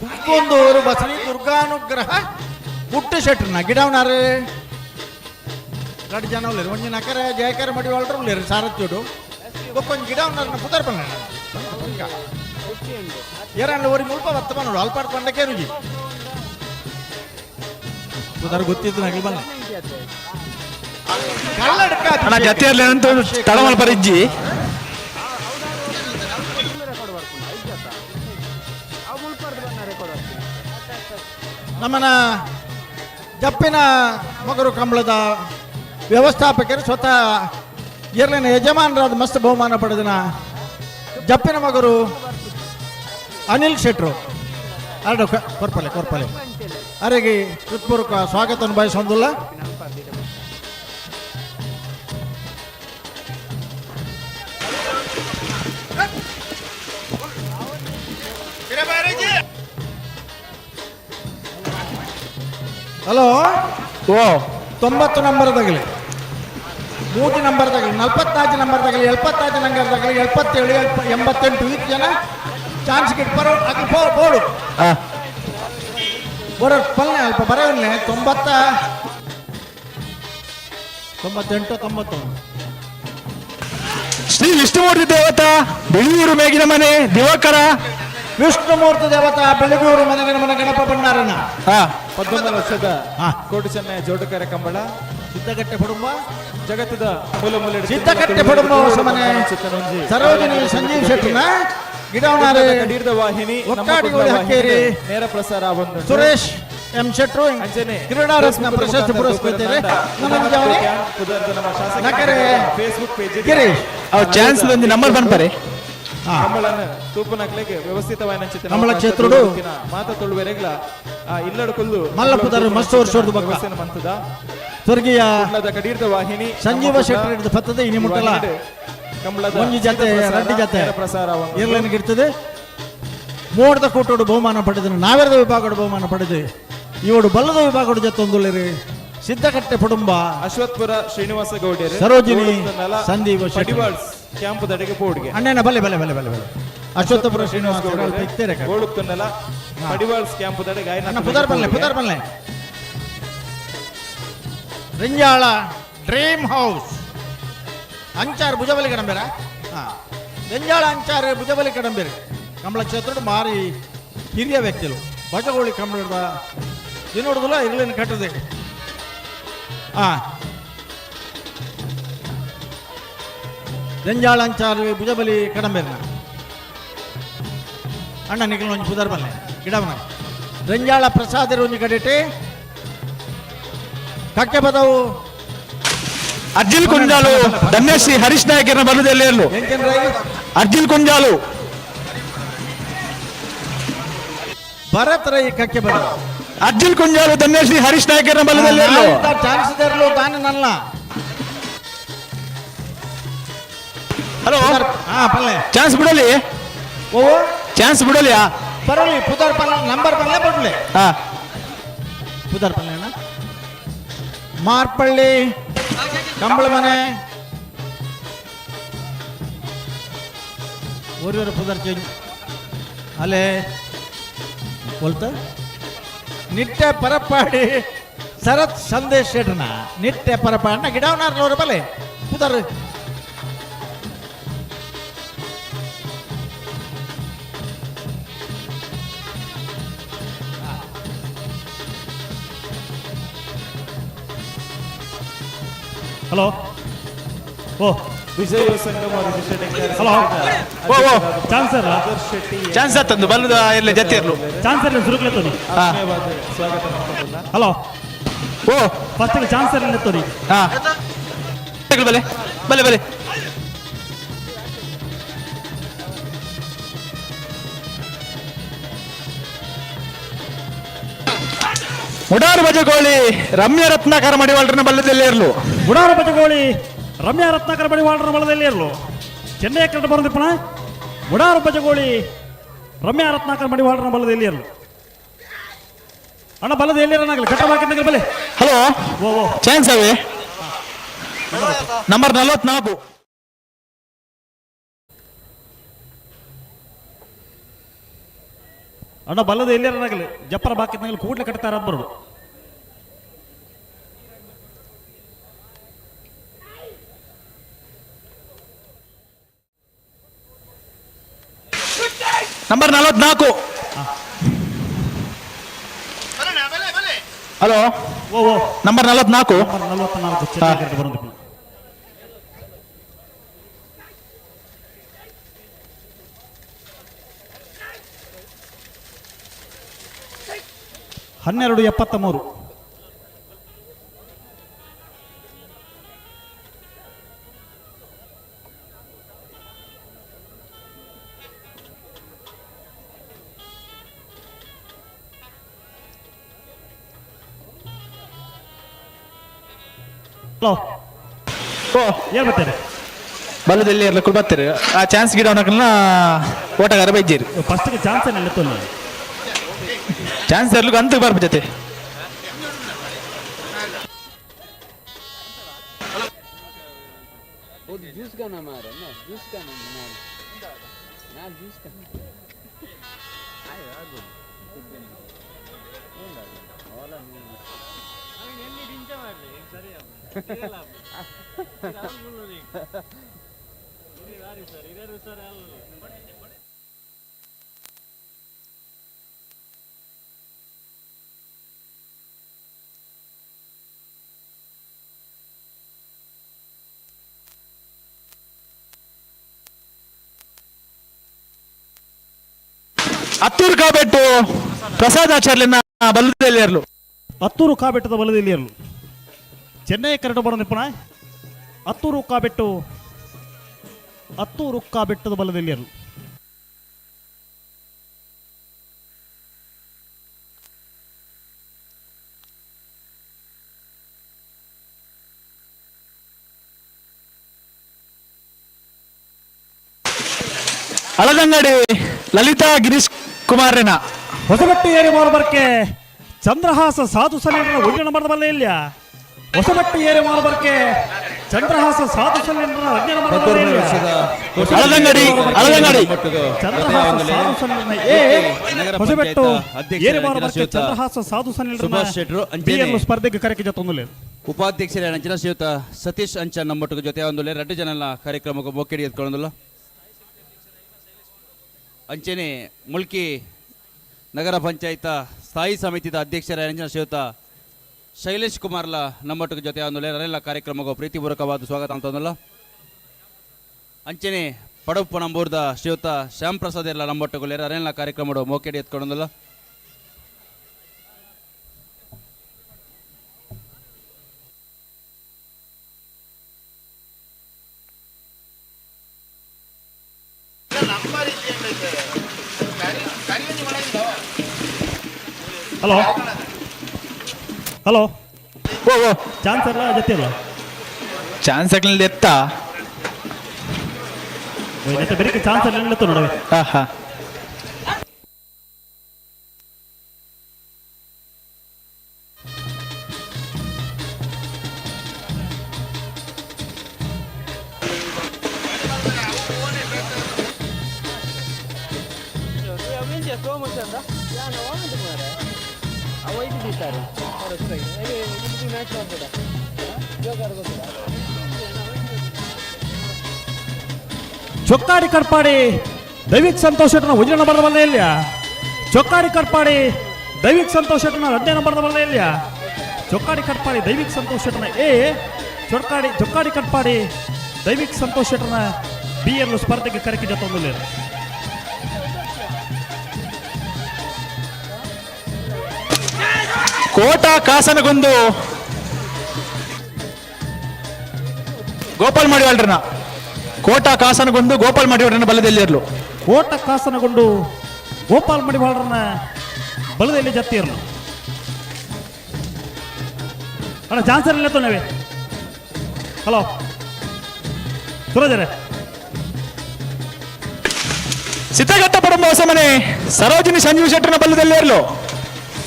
ಕುಕ್ಕೊಂದೂರು ಬಸರಿ ದುರ್ಗಾನುಗ್ರಹ ಪುಟ್ಟ ಶೆಟ್ರನ್ನ ಗಿಡವನಾರು ಎರಡು ಜನ ಉಳ್ಳೇರು ಒಂಜಿ ನಕರೆ ಜಯಕರ ಮಡಿವಾಳ್ರು ಉಳ್ಳೇರು ಸಾರಥ್ಯುಡು ಬೊಕ್ಕೊಂಜಿ ಗಿಡವನಾರನ್ನ ಪುದರ್ ಪನ್ನ ಏರಣ್ಣ ಒರಿ ಮುಲ್ಪ ಬತ್ತ ಬನ್ನೋಡು ಅಲ್ಪಾಡ್ ಪಂಡಕ್ಕೆ ರುಜಿ ಪುದರ್ ಗೊತ್ತಿದ್ದು ನಗಲಿ ಬಲ್ಲ ಕಲ್ಲಡ್ಕ ಅಣ್ಣ ಜೊತೆಯಲ್ಲಿ ಅಂತ ತಡಮಲ್ ಪರಿಜ್ಜಿ. ನಮ್ಮನ ಜಪ್ಪಿನ ಮಗರು ಕಂಬಳದ ವ್ಯವಸ್ಥಾಪಕರು ಸ್ವತಃ ಎರಡನೇ ಯಜಮಾನರಾದ ಮಸ್ತ್ ಬಹುಮಾನ ಪಡೆದನ ಜಪ್ಪಿನ ಮಗರು ಅನಿಲ್ ಶೆಟ್ರು ಅರಡು ಕೊರ್ಪಲೆ ಕೊರ್ಪಲೆ ಅರೆಗೆ ಹೃತ್ಪೂರ್ವಕ ಸ್ವಾಗತವನ್ನು ಬಯಸೊಂದಿಲ್ಲ. ಹಲೋ ಓ 90 ನಂಬರ್ ತಗಲಿ 3 ನಂಬರ್ ತಗಲಿ 44 ನಂಬರ್ ತಗಲಿ 75 ನಂಬರ್ ತಗಲಿ 77 88 ಈ ಜನ ಚಾನ್ಸ್ ಗಿಟ್ ಬರೋ ಅದು ಬೋಡು ಬರೋ ಪಲ್ನೆ ಅಲ್ಪ ಬರೋನ್ಲೆ 90 98 91. ಶ್ರೀ ವಿಷ್ಣುಮೂರ್ತಿ ದೇವತಾ ಬೆಳೂರು ಮೇಗಿನ ಮನೆ ದಿವಾಕರ. ವಿಷ್ಣುಮೂರ್ತಿ ದೇವತಾ ಬೆಳಗೂರು ಮನೆಗಿನ ಮನೆ ಗಣಪ ಭಂಡಾರನ. 19 ವರ್ಷದ ಕೋಟಿ ಚೆನ್ನೈ ಜೋಡುಕರೆ ಕಂಬಳ ಸಿದ್ದಗಟ್ಟೆ ಪಡುಂಬ ಜಗತ್ತದ ಮೂಲ ಮೂಲೆ ಸಿದ್ದಕಟ್ಟೆ ಪಡುಂಬ ಹೊಸ ಮನೆ ಸರೋಜಿನಿ ಸಂಜೀವ್ ಶೆಟ್ಟರ್ನ ಗಿಡವನಾರೆ ಕಡೀರ್ದ ವಾಹಿನಿ ನಮ್ಮ ಒಕ್ಕಾಡಿಗೋಳಿ ಕುಡ್ಲ ಹಕ್ಕೇರಿ ವಾಹಿನಿ ನೇರ ಪ್ರಸಾರ ಒಂದು ಸುರೇಶ್ ಎಂ ಶೆಟ್ರು ಅಂಚನೆ ಕ್ರೀಡಾ ರತ್ನ ಪ್ರಶಸ್ತಿ ಪುರಸ್ಕೃತರೆ ನಮ್ಮ ಶಾಸಕ ನಕರೆ ಫೇಸ್ಬುಕ್ ಪೇಜ್ ಗಿರೀಶ್ ಚಾನ್ಸ್ ಒಂದು ನಂಬರ್ ಬಂತಾರೆ. ಕಂಬಳನ ತೂಪುನಕ್ಲೆಗ್ ವ್ಯವಸ್ಥಿತವಾಯಿನ ಕಂಬಳ ಕ್ಷೇತ್ರಡು ಮಾತ ತುಳುವೆರೆಗ್ಲ ಇಲ್ಲಡು ಕುಲ್ಲು ಮಲ್ಲಪುದರು ಮಸ್ತ್ ವರ್ಷದ ಬೊಕ್ಕ. ವ್ಯವಸ್ಥೆನ ಮಂತದ ಸ್ವರ್ಗೀಯ ಕುಡ್ಲದ ಕಡೀರ್ದ ವಾಹಿನಿ ಸಂಜೀವ ನಮ್ಮ ಶೆಟ್ಟರ್ ಹಿಡಿದು ಪತ್ತದ ಇನಿ ಮುಟ್ಟಲ ಕಂಬಳದ ಒಂಜಿ ಜತೆ ಪ್ರಸಾರ, ರಡ್ಡಿ ಜತೆ ನೇರ ಪ್ರಸಾರ ಒಂದು. ಇರ್ಲೇನಿಗಿರ್ತದೆ ಮೋಡದ ಕೂಟೋಡು ಬಹುಮಾನ ಪಡೆದನು ನಾವೆರದ ವಿಭಾಗಡು ಬಹುಮಾನ ಪಡೆದು ಇವಡು ಬಲ್ಲದ ವಿಭಾಗಡು ಜೊತೆ ಒಂದುಳ್ಳಿರಿ ಸಿದ್ದಕಟ್ಟೆ ಪುಡುಂಬ ಅಶ್ವತ್ಪುರ ಶ್ರೀನಿವಾಸ ಗೌಡ್ಯರು ಸರೋಜಿನಿ ಸಂದೀಪ ಶೆಟ್ಟಿ. ಪಡಿವಾಳ್ಸ್ ಕ್ಯಾಂಪ್ ದಡೆಗೆ ಪೋಡ್ಗೆ ಅಣ್ಣನ ಬಲೆ ಬಲೆ ಬಲೆ ಬಲೆ ಬಲೆ ಅಶ್ವತ್ಥಪುರ ಶ್ರೀನಿವಾಸ ಗೌಡ್ಯರು ಇತ್ತೇರೆ ಕಡೆ. ಗೋಳುತ್ತುನ್ನಲ ಪಡಿವಾಳ್ಸ್ ಕ್ಯಾಂಪ್ ದಡೆಗೆ ಆಯ್ನ ಅಣ್ಣ ಪುದರ್ ಬಲ್ಲೆ ಪುದರ್ ಬಲ್ಲೆ ರಿಂಜಾಳ ಡ್ರೀಮ್ ಹೌಸ್ ಅಂಚಾರ್ ಭುಜಬಲಿ ಕಡಂಬೇರ ಹಾಂ ರಿಂಜಾಳ ಅಂಚಾರ್ ಭುಜಬಲಿ ಕಡಂಬೇರಿ ಕಂಬಳ ಕ್ಷೇತ್ರದ ಮಾರಿ ಹಿರಿಯ ವ್ಯಕ್ತಿಗಳು ಬಜಗೋಳಿ ಕಂಬಳದ ದಿನೋಡುದಿಲ್ಲ ಇರ್ಲೇನು ಕಟ್ಟದೆ ಹಾಂ ರೆಂಜಾಳ ಅಂಚಾರ್ ಭುಜಬಲಿ ಕಡಂಬೇರಿನ ಅಣ್ಣ ನಿಖಲ್ ಒಂಜಿ ಪುದರ್ ಬಲ್ಲೆ ಗಿಡವನ ರೆಂಜಾಳ ಪ್ರಸಾದರ ಒಂಜಿ ಕಡೆಟೆ ಕಕ್ಕೆ ಪದವು ಅರ್ಜಿಲ್ ಕುಂಜಾಲು ಧನ್ಯಶ್ರೀ ಹರೀಶ್ ನಾಯಕರನ್ನ ಬಲ್ಲದೆಲ್ಲೇರ್ಲು ಅರ್ಜಿಲ್ ಕುಂಜಾಲು ಭರತ್ ರೈ ಕಕ್ಕೆ ಬರ ಅರ್ಜಿಲ್ ಕುಂಜಾಲು ಧನ್ಯಶ್ರೀ ಹರೀಶ್ ನಾಯಕರನ್ನ ಬಲ್ಲದೆಲ್ಲೇರ್ಲು ಚಾನ್ಸ್ ದೇರ್ಲು ತಾನು ನಲ್ಲ. ಹಲೋ. ಹಾ ಪಲ್ಲೆ. ಚಾನ್ಸ್ ಬಿಡಲಿ. ಓ. ಚಾನ್ಸ್ ಬಿಡಲಿಯಾ? ಬರಲಿ ಪುದರ್ ಪಲ್ಲೆ ನಂಬರ್ ಪಲ್ಲೆ ಬರಲಿ. ಹಾ. ಪುದರ್ ಪಲ್ಲೆ ಅಣ್ಣ. ಮಾರ್ಪಳ್ಳಿ ಕಂಬಳ ಮನೆ ಊರಿವರ ಪುದರ್ ಚೇಂಜ್ ಅಲ್ಲೇ ಕೊಲ್ತ ನಿಟ್ಟೆ ಪರಪಾಡಿ ಶರತ್ ಸಂದೇಶ್ ಶೆಟ್ರನ ನಿಟ್ಟೆ ಪರಪಾಡಿನ ಗಿಡವನಾರ್ಲವ್ರ ಬಲೆ ಪುದರ್. ಹಲೋ. ಓ. ವಿಜಯ ಸಂಗಮ ಹಲೋ. ಓ ಓ. ಚಾನ್ಸರ್ ಚಾನ್ಸ್ ಆತಂದು ಬಲ್ಲದ ಎಲ್ಲ ಜೊತೆ ಇರ್ಲು. ಚಾನ್ಸರ್ ಸುರುಕ್ಲೆತ್ತೋನಿ. ಸ್ವಾಗತ ಮಾಡ್ಕೊಂಡಲ್ಲ. ಹಲೋ. ಓ. ಫಸ್ಟ್ ಚಾನ್ಸರ್ ಎತ್ತೋನಿ. ಹಾ ಬಲೆ ಬಲೆ ಬಲೆ. ಮುಡಾರು ಬಜಗೋಳಿ ರಮ್ಯ ರತ್ನಾಕರ ಮಡಿವಾಳರನ್ನ ಬಲ್ಲದಲ್ಲೇ ಇರಲು. ಮುಡಾರು ಬಜಗೋಳಿ ರಮ್ಯಾ ರತ್ನಾಕರ ಮಡಿವಾಳರ ಬಲದಲ್ಲಿ ಇರಲು. ಚೆನ್ನೈ ಕನ್ನಡ ಬರೋದಿಪ್ಪಣ ಮುಡಾರು ಬಜಗೋಳಿ ರಮ್ಯಾ ರತ್ನಾಕರ ಮಡಿವಾಳರ ಬಲದಲ್ಲಿ ಇರಲು. ಅಣ್ಣ ಬಲದ ಎಲ್ಲಿ ಕಟ್ಟ ಹಾಕಿದ್ದಂಗೆ ಬಲೆ. ಹಲೋ. ಓ ಓ. ಚಾನ್ಸ್ ಅವೇ ನಂಬರ್ 44. ಅಣ್ಣ ಬಲ್ಲದ ಎಲ್ಲಿರನಾಗಲಿ ಜಪ್ಪರ ಬಾಕಿದ್ದಂಗೆ ಕೂಡ್ಲೆ ಕಟ್ತಾರ ಬರೋದು. ನಂಬರ್ 44. ಹಲೋ. ಓ ಓ. ನಂಬರ್ 44. ನಂಬರ್ 44 ಚೆನ್ನೈ ಕನ್ನಡ ಬರೋದಿಪ್ಪಣ. 12:73. ಹಲೋ. ಓ. ಏನ್ ಬರ್ತಾರೆ? ಬಲ್ಲದಲ್ಲಿ ಇರ್ಲಿಕ್ಕೆ ಬರ್ತಾರೆ. ಆ ಚಾನ್ಸ್ ಗಿಡ ಅವನಕಲ್ನ ಓಟಗಾರ ಬೈಜೇರಿ. ಫಸ್ಟ್ಗೆ ಚಾನ್ಸ್ ನೆಲೆತ್ತಲ್ಲ. ಚಾನ್ಸ್ ಇರ್ಲಿಕ್ಕೆ ಅಂತ ಬರ್ಬ ಜೊತೆ. ಅತ್ತೂರು ಕಾಬೆಟ್ಟು ಪ್ರಸಾದ್ ಆಚಾರ್ಯನ ಬಲ್ಲದಲ್ಲಿ ಇರಲು. ಅತ್ತೂರು ಕಾಬೆಟ್ಟದ ಬಲದಲ್ಲಿ ಇರಲು. ಚೆನ್ನೈ ಕರಡು ಬರೋ ನಿಪುಣ ಅತ್ತೂರು ಕಾಬೆಟ್ಟು ಅತ್ತೂರು ಕಾಬೆಟ್ಟದ ಬಲದಲ್ಲಿ ಇರಲು. ಅಳದಂಗಡಿ ಲಲಿತಾ ಗಿರೀಶ್ ಕುಮಾರನ. ಹೊಸಬಟ್ಟೆ ಏರಿ ಮಾರುಬರ್ಕೆ ಚಂದ್ರಹಾಸ ಸಾಧು ಸಲೀನರ ಒಂಜಣ ನಂಬರದ ಬಲ್ಲ ಇಲ್ಲ. ಹೊಸಬಟ್ಟೆ ಏರಿ ಮಾರುಬರ್ಕೆ ಚಂದ್ರಹಾಸ ಸಾಧು ಸಲೀನರ ಒಂಜಣ ನಂಬರದ ಬಲ್ಲ ಇಲ್ಲ. ಅಳದಂಗಡಿ, ಅಳದಂಗಡಿ. ಚಂದ್ರಹಾಸ ಸಾಧು ಸಲೀನರ ಎ ಹೊಸಬೆಟ್ಟು ಏರಿ ಮಾರುಬರ್ಕೆ ಚಂದ್ರಹಾಸ ಸಾಧು ಸಲೀನರ ಸುಭಾಷ್ ಶೆಟ್ರು ಬಿ ಅನ್ನು ಸ್ಪರ್ಧೆಗೆ ಕರೆಕೆ ಜೊತೆ ಉಪಾಧ್ಯಕ್ಷರ ಅಂಚಿನ ಶ್ರೀಯುತ ಸತೀಶ್ ಅಂಚನ್ ನಮ್ಮೊಟ್ಟಿಗೆ ಜೊತೆ ಒಂದು ಎರಡು ಜನ ಕಾರ್ಯಕ್ರಮಕ್ಕೆ ಮೊಕ್ಕೆಡಿ ಎತ್ಕೊಳ್ಳೋದಿಲ್ಲ. ಅಂಚನೆ ಮುಲ್ಕಿ ನಗರ ಪಂಚಾಯತ ಸ್ಥಾಯಿ ಸಮಿತಿದ ಅಧ್ಯಕ್ಷರ ಅಂಜನ ಶ್ರೀಯುತ ಶೈಲೇಶ್ ಕುಮಾರ್ಲ ನಮ್ಮೊಟ್ಟಿಗೆ ಜೊತೆ ಒಂದು ರೆಲ್ಲ ಕಾರ್ಯಕ್ರಮಕ್ಕೆ ಪ್ರೀತಿಪೂರ್ವಕವಾದ ಸ್ವಾಗತ ಅಂತಂದಲ್ಲ. ಅಂಚನೆ ಪಡಪ್ಪ ನಂಬೂರ್ದ ಶ್ರೀಯುತ ಶ್ಯಾಮ್ ಪ್ರಸಾದ್ ಎಲ್ಲ ನಮ್ಮೊಟ್ಟಿಗೆ ಅರೆಲ್ಲ ಕಾರ್ಯಕ್ರಮ ಮೋಕೆಡಿ ಎತ್ಕೊಂಡಲ್ಲ. ಹಲೋ ಹಲೋ, ಓ ಓ ಚಾನ್ಸ್ ಅಲ್ಲ ಜೊತೆ ಅಲ್ಲ. ಚಾನ್ಸ್ ಹಾಕ್ಲಿಲ್ಲ ಎತ್ತ. ಬೆಳಿಗ್ಗೆ ಚಾನ್ಸ್ ಅಲ್ಲಿ ನಿಲ್ಲತ್ತು ನೋಡವೆ. ಹಾ ಹಾ. ಚೊಕ್ಕಾಡಿ ಕಟ್ಪಾಡಿ ದೈವಿಕ್ ಸಂತೋಷ್ ಶೆಟ್ಟನ ಒಂಜಿ ನಂಬರ್ದ ಬಲ್ಲ ಇಲ್ಲ. ಚೊಕ್ಕಾಡಿ ಕಟ್ಪಾಡಿ ದೈವಿಕ್ ಸಂತೋಷ್ ಶೆಟ್ಟನ 2ನೇ ನಂಬರ್ದ ಬಲ್ಲ ಇಲ್ಲ. ಚೊಕ್ಕಾಡಿ ಕಟ್ಪಾಡಿ ದೈವಿಕ್ ಸಂತೋಷ್ ಶೆಟ್ಟನ ಎ, ಚೊಕ್ಕಾಡಿ ಚೊಕ್ಕಾಡಿ ಕಟ್ಪಾಡಿ ದೈವಿಕ್ ಸಂತೋಷ್ ಶೆಟ್ಟನ ಬಿ ಅನ್ನು ಸ್ಪರ್ಧೆಗೆ ಕರೆಕಿ ಜೊತೆ. ಕೋಟ ಕಾಸನಗೊಂದು ಗೋಪಾಲ್ ಮಾಡಿವಾಳ್ರನ, ಕೋಟ ಕಾಸನಗೊಂದು ಗೋಪಾಲ್ ಮಡಿವಾಳರನ್ನ ಬಲದಲ್ಲಿರಲು. ಕೋಟ ಕಾಸನಗೊಂಡು ಗೋಪಾಲ್ ಮಡಿವಾಳರನ್ನ ಬಲದಲ್ಲಿ ಜತ್ತಿರಲು. ಅಣ್ಣ, ಜಾನ್ಸರ್ ಇಲ್ಲ ನಾವೇ. ಹಲೋ ಸುರಜರೇ. ಸಿದ್ಧಘಟ್ಟ ಪಡಂಬ ಹೊಸಮನೆ ಸರೋಜಿನಿ ಸಂಜೀವ್ ಶೆಟ್ಟರ್ನ ಬಲದಲ್ಲಿರಲು.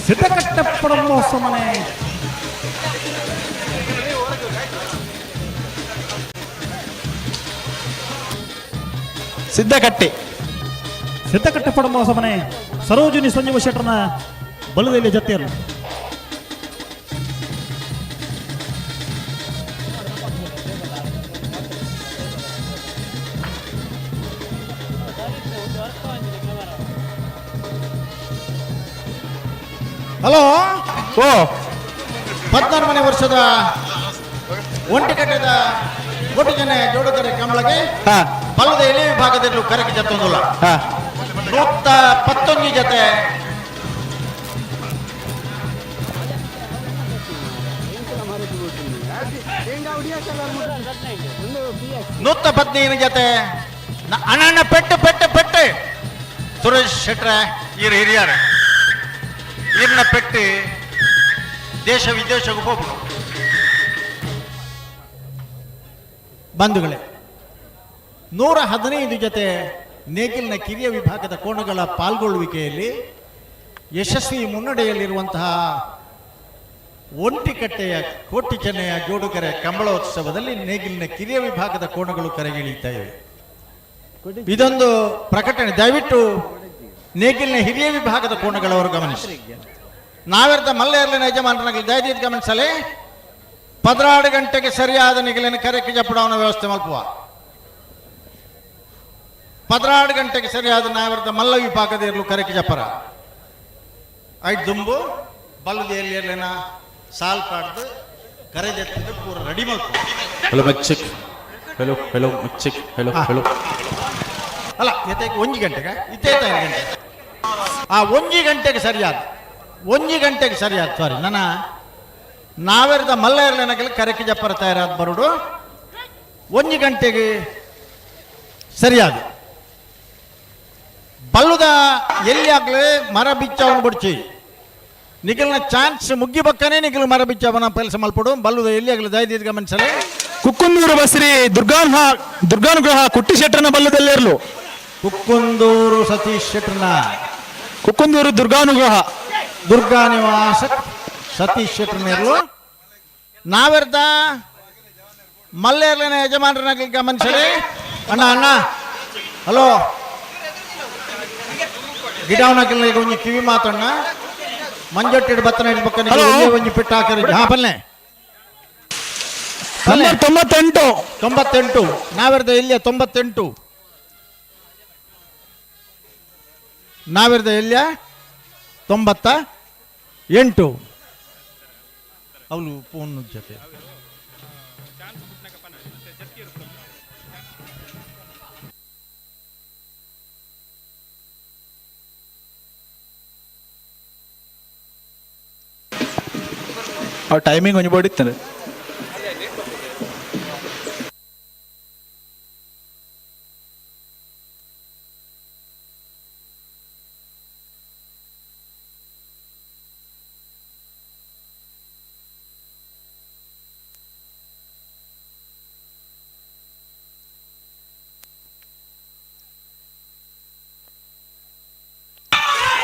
ಸಿದ್ಧಕಟ್ಟ ಪಡಂಬ ಹೊಸಮನೆ ಸಿದ್ಧಕಟ್ಟೆ ಸಿದ್ಧಕಟ್ಟೆ ಪಡಂಬ ಹೊಸಮನೆ ಸರೋಜಿನಿ ಸಂಜೀವ ಶೆಟ್ಟರ್ನ ಬಲದಲ್ಲಿ ಜತ್ತಿರಲು. ಹಲೋ, ಓ 16ನೇ ವರ್ಷದ ಒಂಟಿಕಟ್ಟದ ಒಟ್ಟು ಜನ ಜೋಡುಕರೆ ಕಮಲಗೆ ಬಲದ ಎಲೆ ವಿಭಾಗದಲ್ಲಿ ಕರಕೆ ಜತ್ತೊಂದುಲ್ಲ. 111 ಜೊತೆ 115 ಜೊತೆ. ಅಣ್ಣ, ಪೆಟ್ಟು ಪೆಟ್ಟು ಪೆಟ್ಟು. ಸುರೇಶ್ ಶೆಟ್ರೆ ಈರು ಹಿರಿಯರು, ಈರ್ನ ಪೆಟ್ಟು ದೇಶ ವಿದೇಶಕ್ಕೂ ಹೋಗ್ಬಿಡು. ಬಂಧುಗಳೇ, 115 ಜೊತೆ ನೇಗಿಲಿನ ಕಿರಿಯ ವಿಭಾಗದ ಕೋಣಗಳ ಪಾಲ್ಗೊಳ್ಳುವಿಕೆಯಲ್ಲಿ ಯಶಸ್ವಿ ಮುನ್ನಡೆಯಲ್ಲಿರುವಂತಹ ಒಂಟಿಕಟ್ಟೆಯ ಕೋಟಿ ಚೆನ್ನೆಯ ಜೋಡುಗೆರೆ ಕಂಬಳೋತ್ಸವದಲ್ಲಿ ನೇಗಿಲಿನ ಕಿರಿಯ ವಿಭಾಗದ ಕೋಣಗಳು ಕರೆಗಿಳಿಯುತ್ತಾ ಇವೆ. ಇದೊಂದು ಪ್ರಕಟಣೆ, ದಯವಿಟ್ಟು ನೇಗಿಲಿನ ಹಿರಿಯ ವಿಭಾಗದ ಕೋಣಗಳವರು ಗಮನಿಸಿ. ನಾವೆರ್ದ ಮಲ್ಲೇರ್ಲಿನ ಯಜಮಾನರಾಗಲಿ ದಯದೀದ್ ಗಮನಿಸಲಿ. 16 ಗಂಟೆಗೆ ಸರಿಯಾದ ನಿಗಲಿನ ಕರೆಕ್ಕೆ ಜಪಡವನ ವ್ಯವಸ್ಥೆ ಮಲ್ಪುವ. 16 ಗಂಟೆಗೆ ಸರಿಯಾದ ನಾವೆರ್ದ ಮಲ್ಲ ವಿಭಾಗದ ಇರಲು ಕರೆಕ್ಕೆ ಜಪರ ಐಟ್ ದುಂಬು ಬಲ್ಲದ ಎಲ್ಲಿ ಸಾಲ್ ಪಾಡ್ದು ಕರೆದೆತ್ತಿದ್ದು ಪೂರ ready ಮಲ್ಪು. Hello mic check, hello hello mic check, hello hello. ಅಲ್ಲ, ಎತ್ತಕ್ಕೆ 1 ಗಂಟೆಗೆ ಇತ್ತೈತ 5 ಗಂಟೆ, ಆ 1 ಗಂಟೆಗೆ ಸರಿಯಾದ, 1 ಗಂಟೆಗೆ ಸರಿಯಾದ, ಸಾರಿ, ನನ್ನ ನಾವೆರ್ದ ಮಲ್ಲ ಇರಲಿನಗಲಿ ಕರೆಕ್ಕೆ ಜಪ್ಪರ ತಯಾರಾದ ಬರುಡು 1 ಗಂಟೆಗೆ ಸರಿಯಾದ. ಬಲ್ಲುದ ಎಲ್ಲಿ ಆಗಲಿ ಮರ ಬಿಚ್ಚವನು ಬಿಡ್ಚಿ ನಿಗಲ್ನ ಚಾನ್ಸ್ ಮುಗ್ಗಿ ಬಕ್ಕನೆ ನಿಗಲು ಮರ ಬಿಚ್ಚವನ ಕೆಲಸ ಮಲ್ಪಡು. ಬಲ್ಲುದ ಎಲ್ಲಿ ಆಗಲಿ ದಯದೀರ್ಘ ಗಮನಿಸಲಿ. ಕುಕ್ಕುಂದೂರು ಬಸ್ರಿ ದುರ್ಗಾನುಗ್ರಹ ಕುಟ್ಟಿ ಶೆಟ್ಟರ್ನ ಬಲ್ಲದಲ್ಲಿರಲು. ಕುಕ್ಕುಂದೂರು ಸತೀಶ್ ಶೆಟ್ಟರ್ನ, ಕುಕ್ಕುಂದೂರು ದುರ್ಗಾನುಗ್ರಹ ದುರ್ಗಾ ನಿವಾಸ ಸತೀಶ್ ಶೆಟ್ಟರ್ನಿರಲು. ನಾವೆರ್ದ ಮಲ್ಲೇರ್ಲಿನ ಯಜಮಾನರನ್ನಾಗಲಿ ಗಮನಿಸಲಿ. ಅಣ್ಣ ಅಣ್ಣ ಹಲೋ, ಗಿಡವನಾಗಲಿ ಈಗ ಒಂಜಿ ಕಿವಿ ಮಾತಣ್ಣ. ಮಂಜೊಟ್ಟಿಡು ಬತ್ತನ ಇಡ್ಬೇಕನ್ನ ಒಂಜಿ ಪಿಟ್ಟ ಹಾಕರಿ. ಹಾ ಬಲ್ಲೆ. ನಂಬರ್ 98. 98 ನಾವೆರ್ದ ಎಲ್ಲಿಯ 98 ನಾವೆರ್ದ ಎಲ್ಲಿಯ 98 ಅವಳು ಫೋನ್ ಜೊತೆ. ಟೈಮಿಂಗ್ ಒಂಜಿ ಬೋಡಿತ್ತಂದ್ರೆ.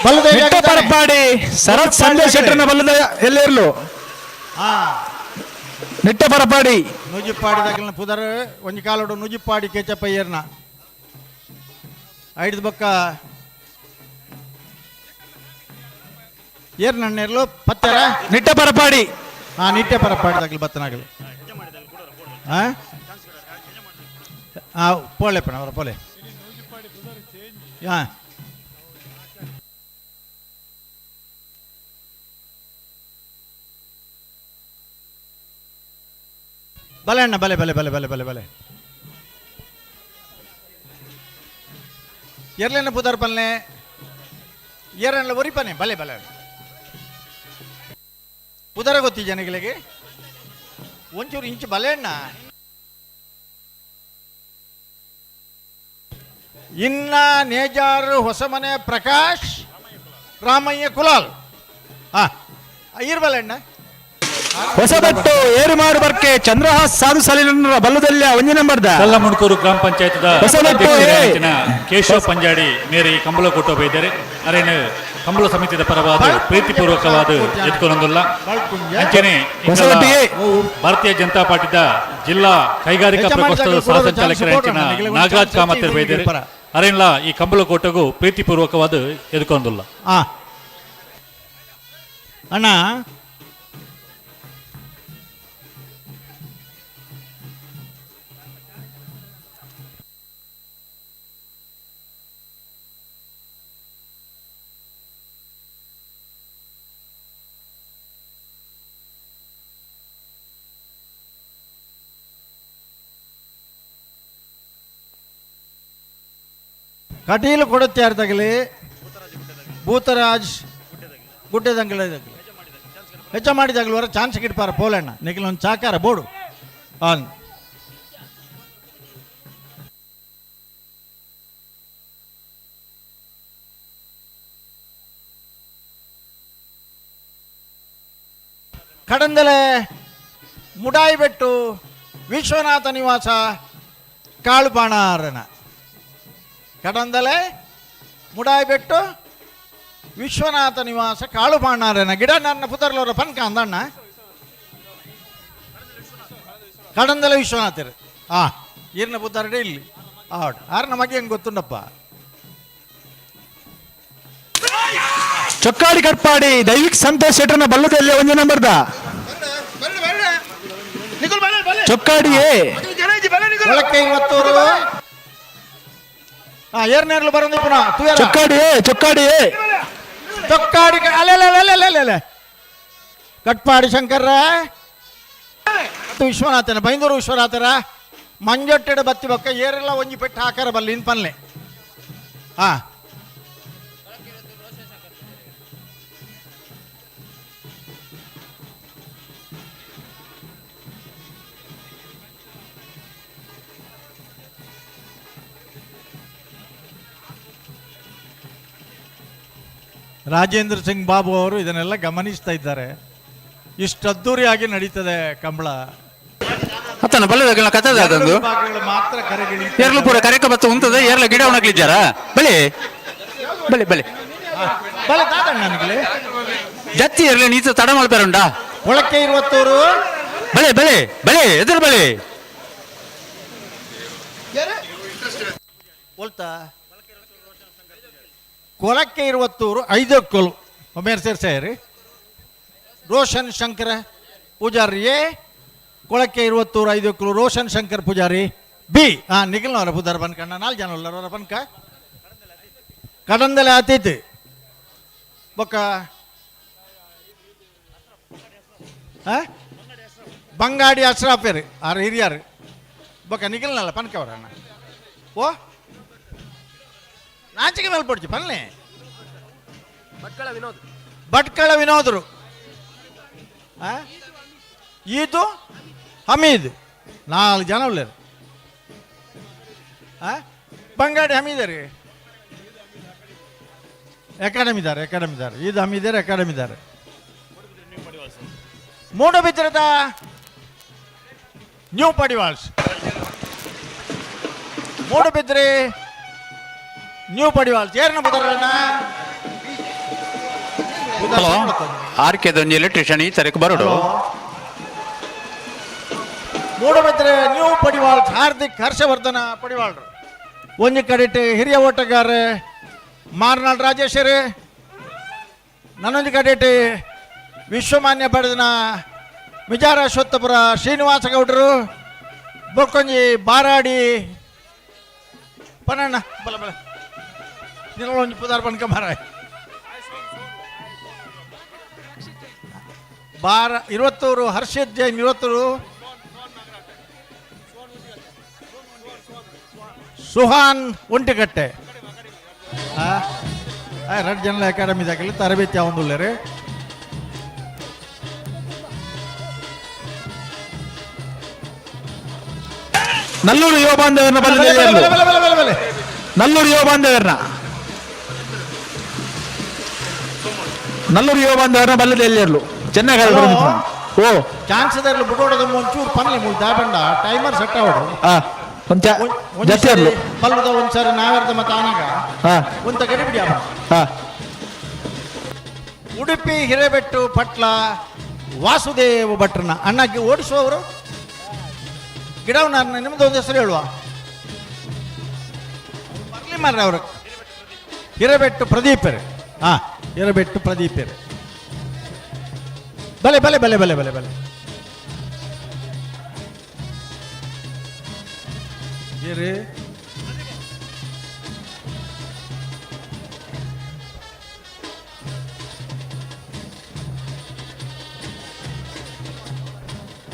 ನಿಟ್ಟೆ ಪರಪಾಡಿ ಶರತ್ ಸಂದೇಶ್ ಶೆಟ್ಟರ್ನ ಬಲ್ಲದ ಎಲ್ಲೇರ್ಲು. ಹಾ. ನಿಟ್ಟೆ ಪರಪಾಡಿ. ನುಜಿಪ್ಪಾಡಿ ದಗಲ್ನ ಪುದರ್ ಒಂಜಿ ಕಾಲೋಡು ನುಜಿಪ್ಪಾಡಿ ಕೆಚಪ್ಪಯ್ಯರ್ನ ಐಡ್ದ ಬೊಕ್ಕ ಏರ್ ನನ್ನೇರ್ಲು ಪತ್ತರ. ನಿಟ್ಟೆ ಪರಪಾಡಿ. ಹಾ, ನಿಟ್ಟೆ ಪರಪಾಡಿ ದಗಲ್ ಬತ್ತನಾಗಲು. ಹಾ ಹಾ, ಪೋಲೆ ಪಣ ಅವರ ಪೋಲೆ. ಹಾ, ಬಲೆ ಅಣ್ಣ, ಬಲೆ ಬಲೆ ಬಲೆ ಬಲೆ ಬಲೆ ಬಲೆ. ಎರ್ಲೆನ ಪುದರ್ ಪಲ್ನೆ, ಏರಣ್ಣ ಒರಿಪನೆ. ಬಲೆ ಬಲೆ, ಪುದರ ಗೊತ್ತಿ ಜನಗಳಿಗೆ ಒಂಚೂರು ಇಂಚು ಬಲೆ ಅಣ್ಣ. ಇನ್ನ ನೇಜಾರು ಹೊಸಮನೆ ಪ್ರಕಾಶ್ ರಾಮಯ್ಯ ಕುಲಾಲ್. ಹಾ, ಇರ್ಬಲ್ಲ ಅಣ್ಣ. ಹೊಸಬೆಟ್ಟು ಏರುಮಾರು ಬರ್ಕೆ ಚಂದ್ರಹಾಸ್ ಸಾಧು ಸಲೀಲರ ಬಲ್ಲದಲ್ಲ ಒಂಜಿ ನಂಬರ್ದ. ಕಲ್ಲಮುಣಕೂರು ಗ್ರಾಮ ಪಂಚಾಯತ್ದ ಹೊಸಬೆಟ್ಟು ಅಧ್ಯಕ್ಷರಾದ ಕೇಶವ ಪಂಜಾಡಿ ಮೇರಿ ಕಂಬಳ ಕೂಟ ಬೈದರೆ ಅರೇನು ಕಂಬಳ ಸಮಿತಿದ ಪರವಾದ ಪ್ರೀತಿಪೂರ್ವಕವಾದ ಎತ್ಕೊಂಡೊಂದುಲ್ಲ. ಅಂಚನೆ ಹೊಸಬೆಟ್ಟು ಎ. ಭಾರತೀಯ ಜನತಾ ಪಾರ್ಟಿದ ಜಿಲ್ಲಾ ಕೈಗಾರಿಕಾ ಪ್ರಕೋಷ್ಠದ ಸಹ ಸಂಚಾಲಕರ ಅಂಚಿನ ನಾಗರಾಜ್ ಕಾಮತ್ ಬೈದರೆ ಅರೇನ್ಲ ಈ ಕಂಬಳ ಕೂಟಗೂ ಪ್ರೀತಿಪೂರ್ವಕವಾದ ಎದ್ಕೊಂದುಲ್ಲ. ಆ ಅಣ್ಣ, ಕಟೀಲು ಕೊಡುತ್ತೆ ಯಾರು ತಗಲಿ? ಭೂತರಾಜ್ ಗುಡ್ಡೆದಂಗಲ ಹೆಚ್ಚ ಮಾಡಿದಾಗಲು ವರ ಚಾನ್ಸ್ ಗಿಡ್ಪಾರ ಪೋಲಣ್ಣ. ನಿಖಿಲ್ ಒಂದು ಚಾಕಾರ ಬೋಡು. ಆನ್ ಕಡಂದಲೆ ಮುಡಾಯಿಬೆಟ್ಟು ವಿಶ್ವನಾಥ ನಿವಾಸ ಕಾಳುಬಾಣಾರನ. ಕಡಂದಲೆ ಮುಡಾಯಿಬೆಟ್ಟು ವಿಶ್ವನಾಥ ನಿವಾಸ ಕಾಳುಬಾಣಾರನ ಗಿಡ ನನ್ನ ಪುತರ್ಲವರ ಪನ್ಕ ಅಂದಣ್ಣ. ಕಡಂದಲೆ ವಿಶ್ವನಾಥರು ಆ ಈರ್ನ ಪುತ್ತರಡೆ ಇಲ್ಲಿ ಆಡ್ ಆರ್ ನಮಗೆ ಹೆಂಗ್ ಗೊತ್ತುಂಡಪ್ಪ. ಚೊಕ್ಕಾಡಿ ಕಟ್ಪಾಡಿ ದೈವಿಕ್ ಸಂತೋಷ್ ಶೆಟ್ಟರ್ನ ಬಲ್ಲದಲ್ಲಿ ಒಂಜಿ ನಂಬರ್ದ. ಚೊಕ್ಕಾಡಿ ಎ. ಒಳಕ್ಕೆ ಇವತ್ತೂರು ಆ ಏರ್ನೇರ್ಲು ಬರಂದು ಪುನಃ ತುಯರ. ಚೊಕ್ಕಾಡಿ ಎ, ಚೊಕ್ಕಾಡಿ ಎ. ಚೊಕ್ಕಾಡಿ ಅಲೆ ಅಲೆ ಅಲೆ ಅಲೆ ಅಲೆ ಅಲೆ. ಕಟ್ಪಾಡಿ ಶಂಕರ ಮತ್ತು ವಿಶ್ವನಾಥನ ಬೈಂದೂರು ವಿಶ್ವನಾಥರ ಮಂಜೊಟ್ಟೆಡ ಬತ್ತಿ ಬೊಕ್ಕ ಏರೆಲ್ಲ ಒಂಜಿ ಪೆಟ್ಟು ಹಾಕರ ಬಲ್ಲಿ ಇನ್ ಪನ್ಲೆ. ಹಾ, ರಾಜೇಂದ್ರ ಸಿಂಗ್ ಬಾಬು ಅವರು ಇದನ್ನೆಲ್ಲ ಗಮನಿಸ್ತಾ ಇದ್ದಾರೆ. ಇಷ್ಟು ಅದ್ದೂರಿಯಾಗಿ ನಡೀತದೆ ಕಂಬಳ. ಅತ್ತನ ಬಲ್ಲದಗಳ ಕಥದ ಅದೊಂದು. ಎರಡು ವಿಭಾಗಗಳು ಮಾತ್ರ ಕರೆಗಿಳಿಯುತ್ತೆ. ಏರ್ಲು ಪೂರ ಕರೆಕ ಬತ್ತ ಉಂತದ ಏರ್ಲ ಗಿಡ ಒಣಗ್ಲಿದ್ದಾರ. ಬಲೆ ಬಲೆ ಬಲೆ ಬಲೆ ದಾದಣ್ಣ ನನಗೆ. ಜತ್ತಿ ಏರ್ಲೆ ನೀತ ತಡ ಮಲ್ಪೆರುಂಡಾ. ಒಳಕ್ಕೆ ಇರುವತ್ತೂರು. ಬಲೆ ಬಲೆ ಬಲೆ ಎದುರು ಬಲೆ. ಒಲ್ತಾ ಕೊಲಕ್ಕೆ ಇರುವತ್ತೂರು ಐದಕ್ಕೊಲು ಒಮ್ಮೇರ್ ಸೇರ್ಸಾಯರಿ. ರೋಷನ್ ಶಂಕರ ಪೂಜಾರಿ ಎ, ಕೊಳಕ್ಕೆ ಇರುವತ್ತೂರು ಐದಕ್ಕೊಲು ರೋಷನ್ ಶಂಕರ್ ಪೂಜಾರಿ ಬಿ. ಹಾ, ನಿಖಿಲ್ನವರ ಪೂಜಾರ ಬನ್ಕಣ್ಣ ನಾಲ್ಕು ಜನ ಉಳ್ಳವರ ಬನ್ಕ ಕಡಂದಲೆ ಆತೀತಿ ಬೊಕ್ಕ. ಆ? ಬಂಗಾಡಿ ಅಶ್ರಾಫೇರಿ ಆರು ಹಿರಿಯರು ಬೊಕ್ಕ ನಿಖಿಲ್ನಲ್ಲ ಪನ್ಕವರ ಅಣ್ಣ. ಓ ನಾಚಿಕೆ ಮೇಲೆ ಪಡ್ಚಿ ಪನ್ನೆ ಭಟ್ಕಳ ವಿನೋದ್. ಭಟ್ಕಳ ವಿನೋದರು. ಆ? ಈತು ಹಮೀದ್ ನಾಲ್ಕು ಜನ ಉಳ್ಳೇರು. ಆ? ಬಂಗಾಡಿ ಹಮೀದರಿ ಅಕಾಡೆಮಿದಾರೆ, ಅಕಾಡೆಮಿದಾರೆ ಇದು ಹಮೀದರ್ ಅಕಾಡೆಮಿದಾರೆ. ಮೂಡಬಿದ್ರದ ನ್ಯೂ ಪಡಿವಾಳ್ಸ್, ಮೂಡಬಿದ್ರಿ ನ್ಯೂ ಪಡಿವಾಳ್ಸ್. ಏರ್ನ ಬುದರಣ್ಣ? ಹಲೋ, ಆರ್ ಕೆ ದೊಂಜಿ ಎಲೆಕ್ಟ್ರಿಷಿಯನ್ ಈ ತಾರೀಕು ಬರೋಡು. ಮೂಡಬಿದ್ರೆ ನ್ಯೂ ಪಡಿವಾಳ್ ಹಾರ್ದಿಕ್ ಹರ್ಷವರ್ಧನ ಪಡಿವಾಳ್ರು. ಒಂಜಿ ಕಡೆಟ್ ಹಿರಿಯ ಓಟಗಾರ ಮಾರ್ನಾಳ್ ರಾಜೇಶ್ವರಿ, ನನ್ನೊಂದು ಕಡೆಟ್ ವಿಶ್ವಮಾನ್ಯ ಪಡೆದನ ಮಿಜಾರ ಅಶ್ವತ್ಥಪುರ ಶ್ರೀನಿವಾಸ ಗೌಡರು, ಬೊಕ್ಕೊಂಜಿ ಬಾರಾಡಿ ಪನಣ್ಣ ಬಲ ಬಲ ನಿನ್ನ ಪುದಾರ್ ಪನ್ಕ ಮಾರಾಯ ಬಾರ Iruvathur Harshith Jain Iruvathur Suhan Ontikatte red general academy ದಾಖಲೆ ತರಬೇತಿ ಅವಂದುಲ್ಲೇರಿ. ನಲ್ಲೂರು ಯುವ ಬಾಂಧವ್ಯರನ್ನ ಬಲ್ಲದೆಲ್ಲಿಯರ್ಲು. ನಲ್ಲೂರು ಯುವ ಬಾಂಧವ್ಯರನ್ನ, ನಲ್ಲೂರು ಯುವ ಬಾಂಧವ್ಯರನ್ನ ಬಲ್ಲದೆಲ್ಲಿಯರ್ಲು ಚೆನ್ನಾಗಿ. ಓ ಚಾನ್ಸ್ ಇದರ್ಲು ಬುಡೋಡದ ಒಂಚೂರು ಪನ್ಲೆ ಮುಲ್ ದಾಬಂಡ ಟೈಮರ್ ಸೆಟ್ ಆವಡು. ಒಂಚ ಜೊತೆಯರ್ಲು ಬಲ್ಲದ ಒಂದ್ಸಾರಿ ನಾವೆರ್ದ ಮತ್ತೆ ಆನಾಗ ಒಂತ ಗಡಿಬಿಡಿ. ಉಡುಪಿ ಹಿರೇಬೆಟ್ಟು ಪಟ್ಲ ವಾಸುದೇವ ಭಟ್ರನ್ನ ಅಣ್ಣಗೆ ಓಡಿಸುವವರು ಗಿಡವನ್ನ ನಿಮ್ದು ಒಂದು ಹೆಸರು ಹೇಳುವ ಬರ್ಲಿ ಮಾರ್ರೆ ಅವರು. ಹಿರೇಬೆಟ್ಟು ಪ್ರದೀಪರು. ಹಾ, ಹಿರೇಬೆಟ್ಟು ಪ್ರದೀಪರು. ಬಲೆ ಬಲೆ ಬಲೆ ಬಲೆ ಬಲೆ ಬಲೆ ಏರಿ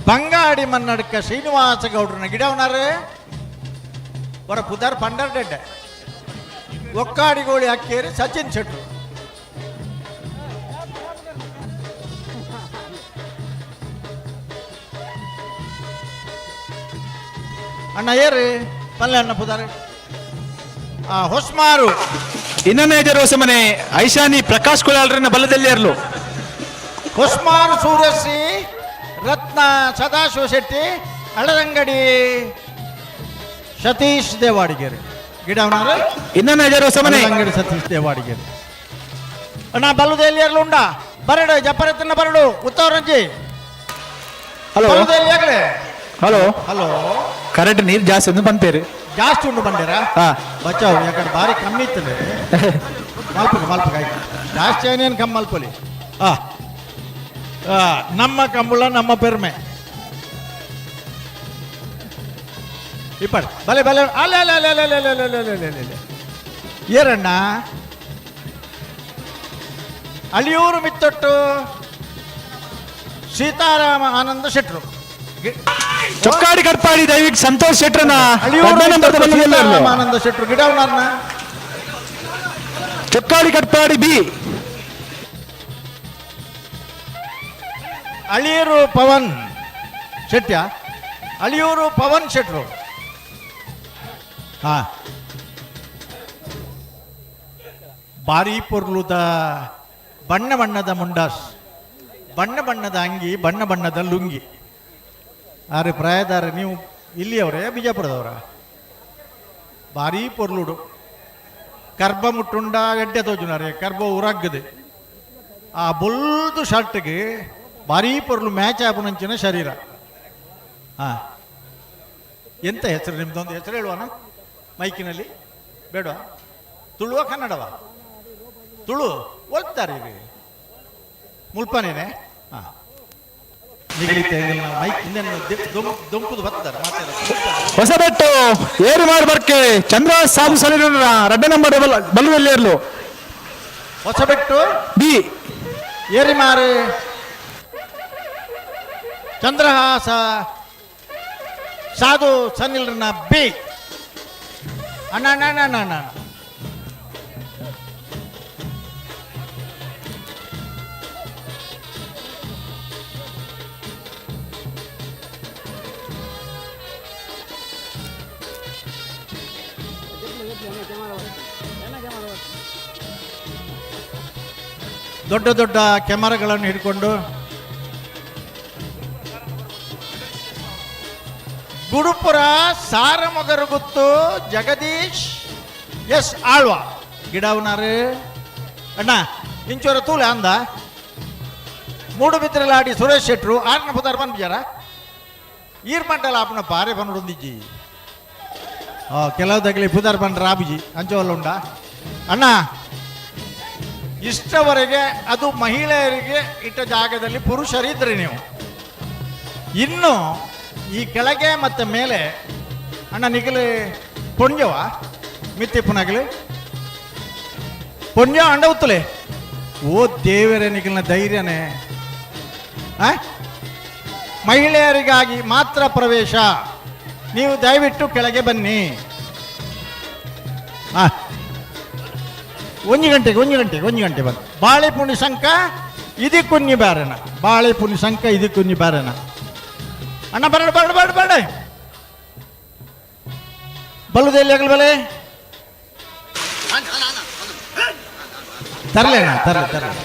ಬಂಗಾಡಿ ಮನ್ನಡ್ಕ ಶ್ರೀನಿವಾಸ ಗೌಡ್ರನ್ನ ಗಿಡವನಾರೆ ಹೊರ ಪುದಾರ್ ಪಂಡರ್ಡೆಡ್ಡೆ ಒಕ್ಕಾಡಿಗೋಳಿ ಅಕ್ಕೇರಿ ಸಚಿನ್ ಶೆಟ್ರು. ಅಣ್ಣ ಏರಿ ಪಲ್ಲೆ ಅಣ್ಣ ಪುದಾರ್ ಹೊಸ್ಮಾರು. ಇನ್ನೊಂದು ಮನೆ ಐಶಾನಿ ಪ್ರಕಾಶ್ ಕುಲಾಲ್ರನ್ನ ಬಲ್ಲದಲ್ಲಿ ಹೊಸ್ಮಾರು ಸೂರ್ಯಶ್ರೀ ರತ್ನ ಸದಾಶಿವ ಶೆಟ್ಟಿ ಹಳದಂಗಡಿ ಸತೀಶ್ ದೇವಾಡಿಗೆರೆ ಗಿಡವನಾರು. ಇನ್ನೊಂದು ಮನೆ ಅಂಗಡಿ ಸತೀಶ್ ದೇವಾಡಿಗೆರೆ. ಅಣ್ಣ ಬಲ್ಲದ ಎಲ್ಲಿ ಉಂಡ ಬರಡು ಜಪ್ಪರತ್ನ ಬರಡು ಉತ್ತವರಂಜಿ. ಹಲೋ ಎಲ್ಲಿ? ಹಲೋ ಹಲೋ, ಕರೆಂಟ್ ನೀರು ಜಾಸ್ತಿ ಒಂದು ಬಂತೇರಿ. ಜಾಸ್ತಿ ಉಂಡು ಬಂದಿರಾ? ಬಚಾವ್, ಯಾಕಂದ್ರೆ ಭಾರಿ ಕಮ್ಮಿ ಇತ್ತಲ್ಲ. ಮಲ್ಪಕ ಮಲ್ಪಕ ಆಯ್ತು, ಜಾಸ್ತಿ ಏನೇನು ಕಮ್ಮಿ ಮಲ್ಪಲಿ. ನಮ್ಮ ಕಂಬಳ ನಮ್ಮ ಪೆರ್ಮೆ ಇಪ್ಪಡು ಬಲೆ ಬಲೆ ಅಲ್ಲ ಅಲ್ಲ ಅಲ್ಲ ಅಲ್ಲ ಅಲ್ಲ ಅಲ್ಲ ಅಲ್ಲ ಅಲ್ಲ. ಏರಣ್ಣ ಅಳಿಯೂರು ಮಿತ್ತೊಟ್ಟು ಸೀತಾರಾಮ ಆನಂದ ಶೆಟ್ರು. ಚೊಕ್ಕಾಡಿ ಕಟ್ಪಾಡಿ ದಯವಿಟ್ಟು ಸಂತೋಷ್ ಶೆಟ್ರನ್ನ ಸೀತಾರಾಮ ಆನಂದ ಶೆಟ್ರು ಗಿಡವನಾರ್ನ. ಚೊಕ್ಕಾಡಿ ಕಟ್ಪಾಡಿ ಬಿ ಅಳಿಯೂರು ಪವನ್ ಶೆಟ್ಟ, ಅಳಿಯೂರು ಪವನ್ ಶೆಟ್ರು. ಹಾ, ಬಾರಿ ಪೊರ್ಲುದ ಬಣ್ಣ ಬಣ್ಣದ ಮುಂಡಾಸ್, ಬಣ್ಣ ಬಣ್ಣದ ಅಂಗಿ, ಬಣ್ಣ ಬಣ್ಣದ ಲುಂಗಿ. ಆರೆ ಪ್ರಾಯದಾರ ನೀವು ಇಲ್ಲಿಯವರೇ ಬಿಜಾಪುರದವರ? ಭಾರೀ ಪೊರ್ಲುಡು ಕರ್ಬ ಮುಟ್ಟುಂಡ ಎಡ್ಡೆ ತೋಜುನಾರೆ ಕರ್ಬ ಉರಗ್ಗದೆ ಆ ಬೊಲ್ದು ಶರ್ಟ್ಗೆ ಭಾರೀ ಪೊರ್ಲು ಮ್ಯಾಚ್ ಆಪುನಂಚಿನ ಶರೀರ. ಹಾಂ, ಎಂತ ಹೆಸರು ನಿಮ್ದೊಂದು ಹೆಸರು ಹೇಳುವನ ಮೈಕಿನಲ್ಲಿ? ಬೇಡವಾ? ತುಳುವ ಕನ್ನಡವ? ತುಳು ಓದ್ತಾರೆ ರೀ ಮುಲ್ಪನೇನೆ. ಹಾಂ, ಮೈಕ್ ದೊಂಕುದು ಬರ್ತಾರೆ. ಹೊಸಬೆಟ್ಟು ಏರು ಬರ್ಕೆ ಚಂದ್ರ ಸಾಧು ಸಲೀರ ರಡ್ಡ ನಂಬರ್ ಬಲ್ಲುವಲ್ಲಿ ಹೊಸಬೆಟ್ಟು ಬಿ ಏರಿಮಾರು ಚಂದ್ರಹಾಸ ಸಾಧು ಸನಿಲ್ರನ್ನ ಬಿ. ಅಣ್ಣ ಅಣ್ಣ ಅಣ್ಣ ಅಣ್ಣ ಅಣ್ಣ. ದೊಡ್ಡ ದೊಡ್ಡ ಕ್ಯಾಮರಾಗಳನ್ನು ಹಿಡ್ಕೊಂಡು ಗುಡುಪುರ ಸಾರಮೊಗರುಗುತ್ತು ಜಗದೀಶ್ ಎಸ್ ಆಳ್ವ ಗಿಡವನಾರು. ಅಣ್ಣ ಇಂಚೋರ ತೂಲೆ ಅಂದ. ಮೂಡುಬಿದ್ರಲಾಡಿ ಸುರೇಶ್ ಶೆಟ್ರು ಆರ್ನ ಪುದಾರ್ ಪನ್ಪಿಜಾರ ಈರ್ ಮಂಡಲ ಆಪುನ ಪಾರೆ ಪನ್ನುಂದಿಜ್ಜಿ. ಕೆಲವು ತಗಲಿ ಪುದಾರ್ ಪಂಡ್ರ ಆಬುಜಿ ಅಂಚವಲ್ಲ ಉಂಡಾ ಅಣ್ಣ. ಇಷ್ಟವರೆಗೆ ಅದು ಮಹಿಳೆಯರಿಗೆ ಇಟ್ಟ ಜಾಗದಲ್ಲಿ ಪುರುಷರಿದ್ರಿ ನೀವು. ಇನ್ನು ಈ ಕೆಳಗೆ ಮತ್ತು ಮೇಲೆ ಅಣ್ಣ ನಿಗಲಿ ಪೊಂಜವ ಮಿತ್ತಿಪ್ಪುನಗಲಿ ಪೊಂಜ ಅಂಡ ಉತ್ತಲೆ ಓ ದೇವರೇ ನಿಗಲಿನ ಧೈರ್ಯನೇ. ಮಹಿಳೆಯರಿಗಾಗಿ ಮಾತ್ರ ಪ್ರವೇಶ, ನೀವು ದಯವಿಟ್ಟು ಕೆಳಗೆ ಬನ್ನಿ. ಒಂದು ಗಂಟೆಗೆ ಒಂದು ಗಂಟೆಗೆ ಒಂದು ಗಂಟೆ ಬಂದು ಬಾಳೆಪುಣಿ ಶಂಕ ಇದಕ್ಕುನ್ನಿ ಬಾರಣ, ಬಾಳೆಪುಣಿ ಶಂಕ ಇದಕ್ಕುನ್ನಿ ಬಾರಣ. ಅಣ್ಣ ಬರಡ ಬರಡ ಬರಡ ಬರಡ ಬಲ್ಲುದೆಲ್ಲಿ ಆಗಲ್ ಬಲೆ ತರಲೇನ ತರಲೆ ತರಲೆ.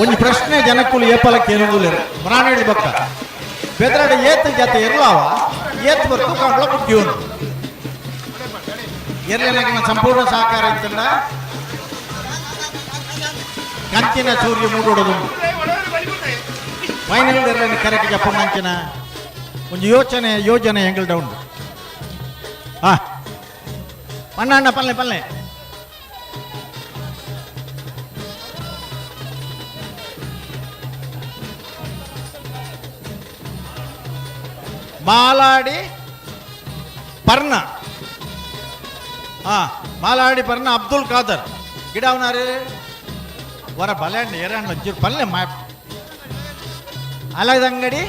ಒಂದು ಪ್ರಶ್ನೆ ಜನಕ್ಕುಲು ಏಪಲಕ್ಕೆ ಏನೊಂದು ಬ್ರಾಣ ಬಕ್ಕ ಬೆದರಡ ಏತ್ ಜಾತಿ ಇರ್ಲಾವ ಏತ್ ಬರ್ತು ಕಂಬಳ ಮುಖ್ಯವನು ಎರ್ಲೆನಾಗಿನ ಸಂಪೂರ್ಣ ಸಹಕಾರ ಇತ್ತಲ್ಲ. ಕಂಚಿನ ಸೂರ್ಯ ಮೂಡೋದು ಫೈನಲ್ ಎರ್ಲೆನ ಕರೆಕ್ಟ್ ಜಪ್ಪಂಚಿನ ಒಂದು ಯೋಚನೆ ಯೋಜನೆ ಎಂಗಲ್ಡ ಉಂಟು. ಪಣ್ಣ ಅಣ್ಣ ಪಲ್ಲೆ ಪಲ್ಲೆ ಮಾಲಾಡಿ ಪರ್ಣ, ಮಾಲಾಡಿ ಪರ್ಣ ಅಬ್ದುಲ್ ಖಾದರ್ ಗಿಡ ಅವನಾರು ವರ ಬಲೆ ಏರಣ್ಣ ಒಂಚೂರು ಪಲ್ಲೆ ಮಾ ಅಲದಂಗಡಿ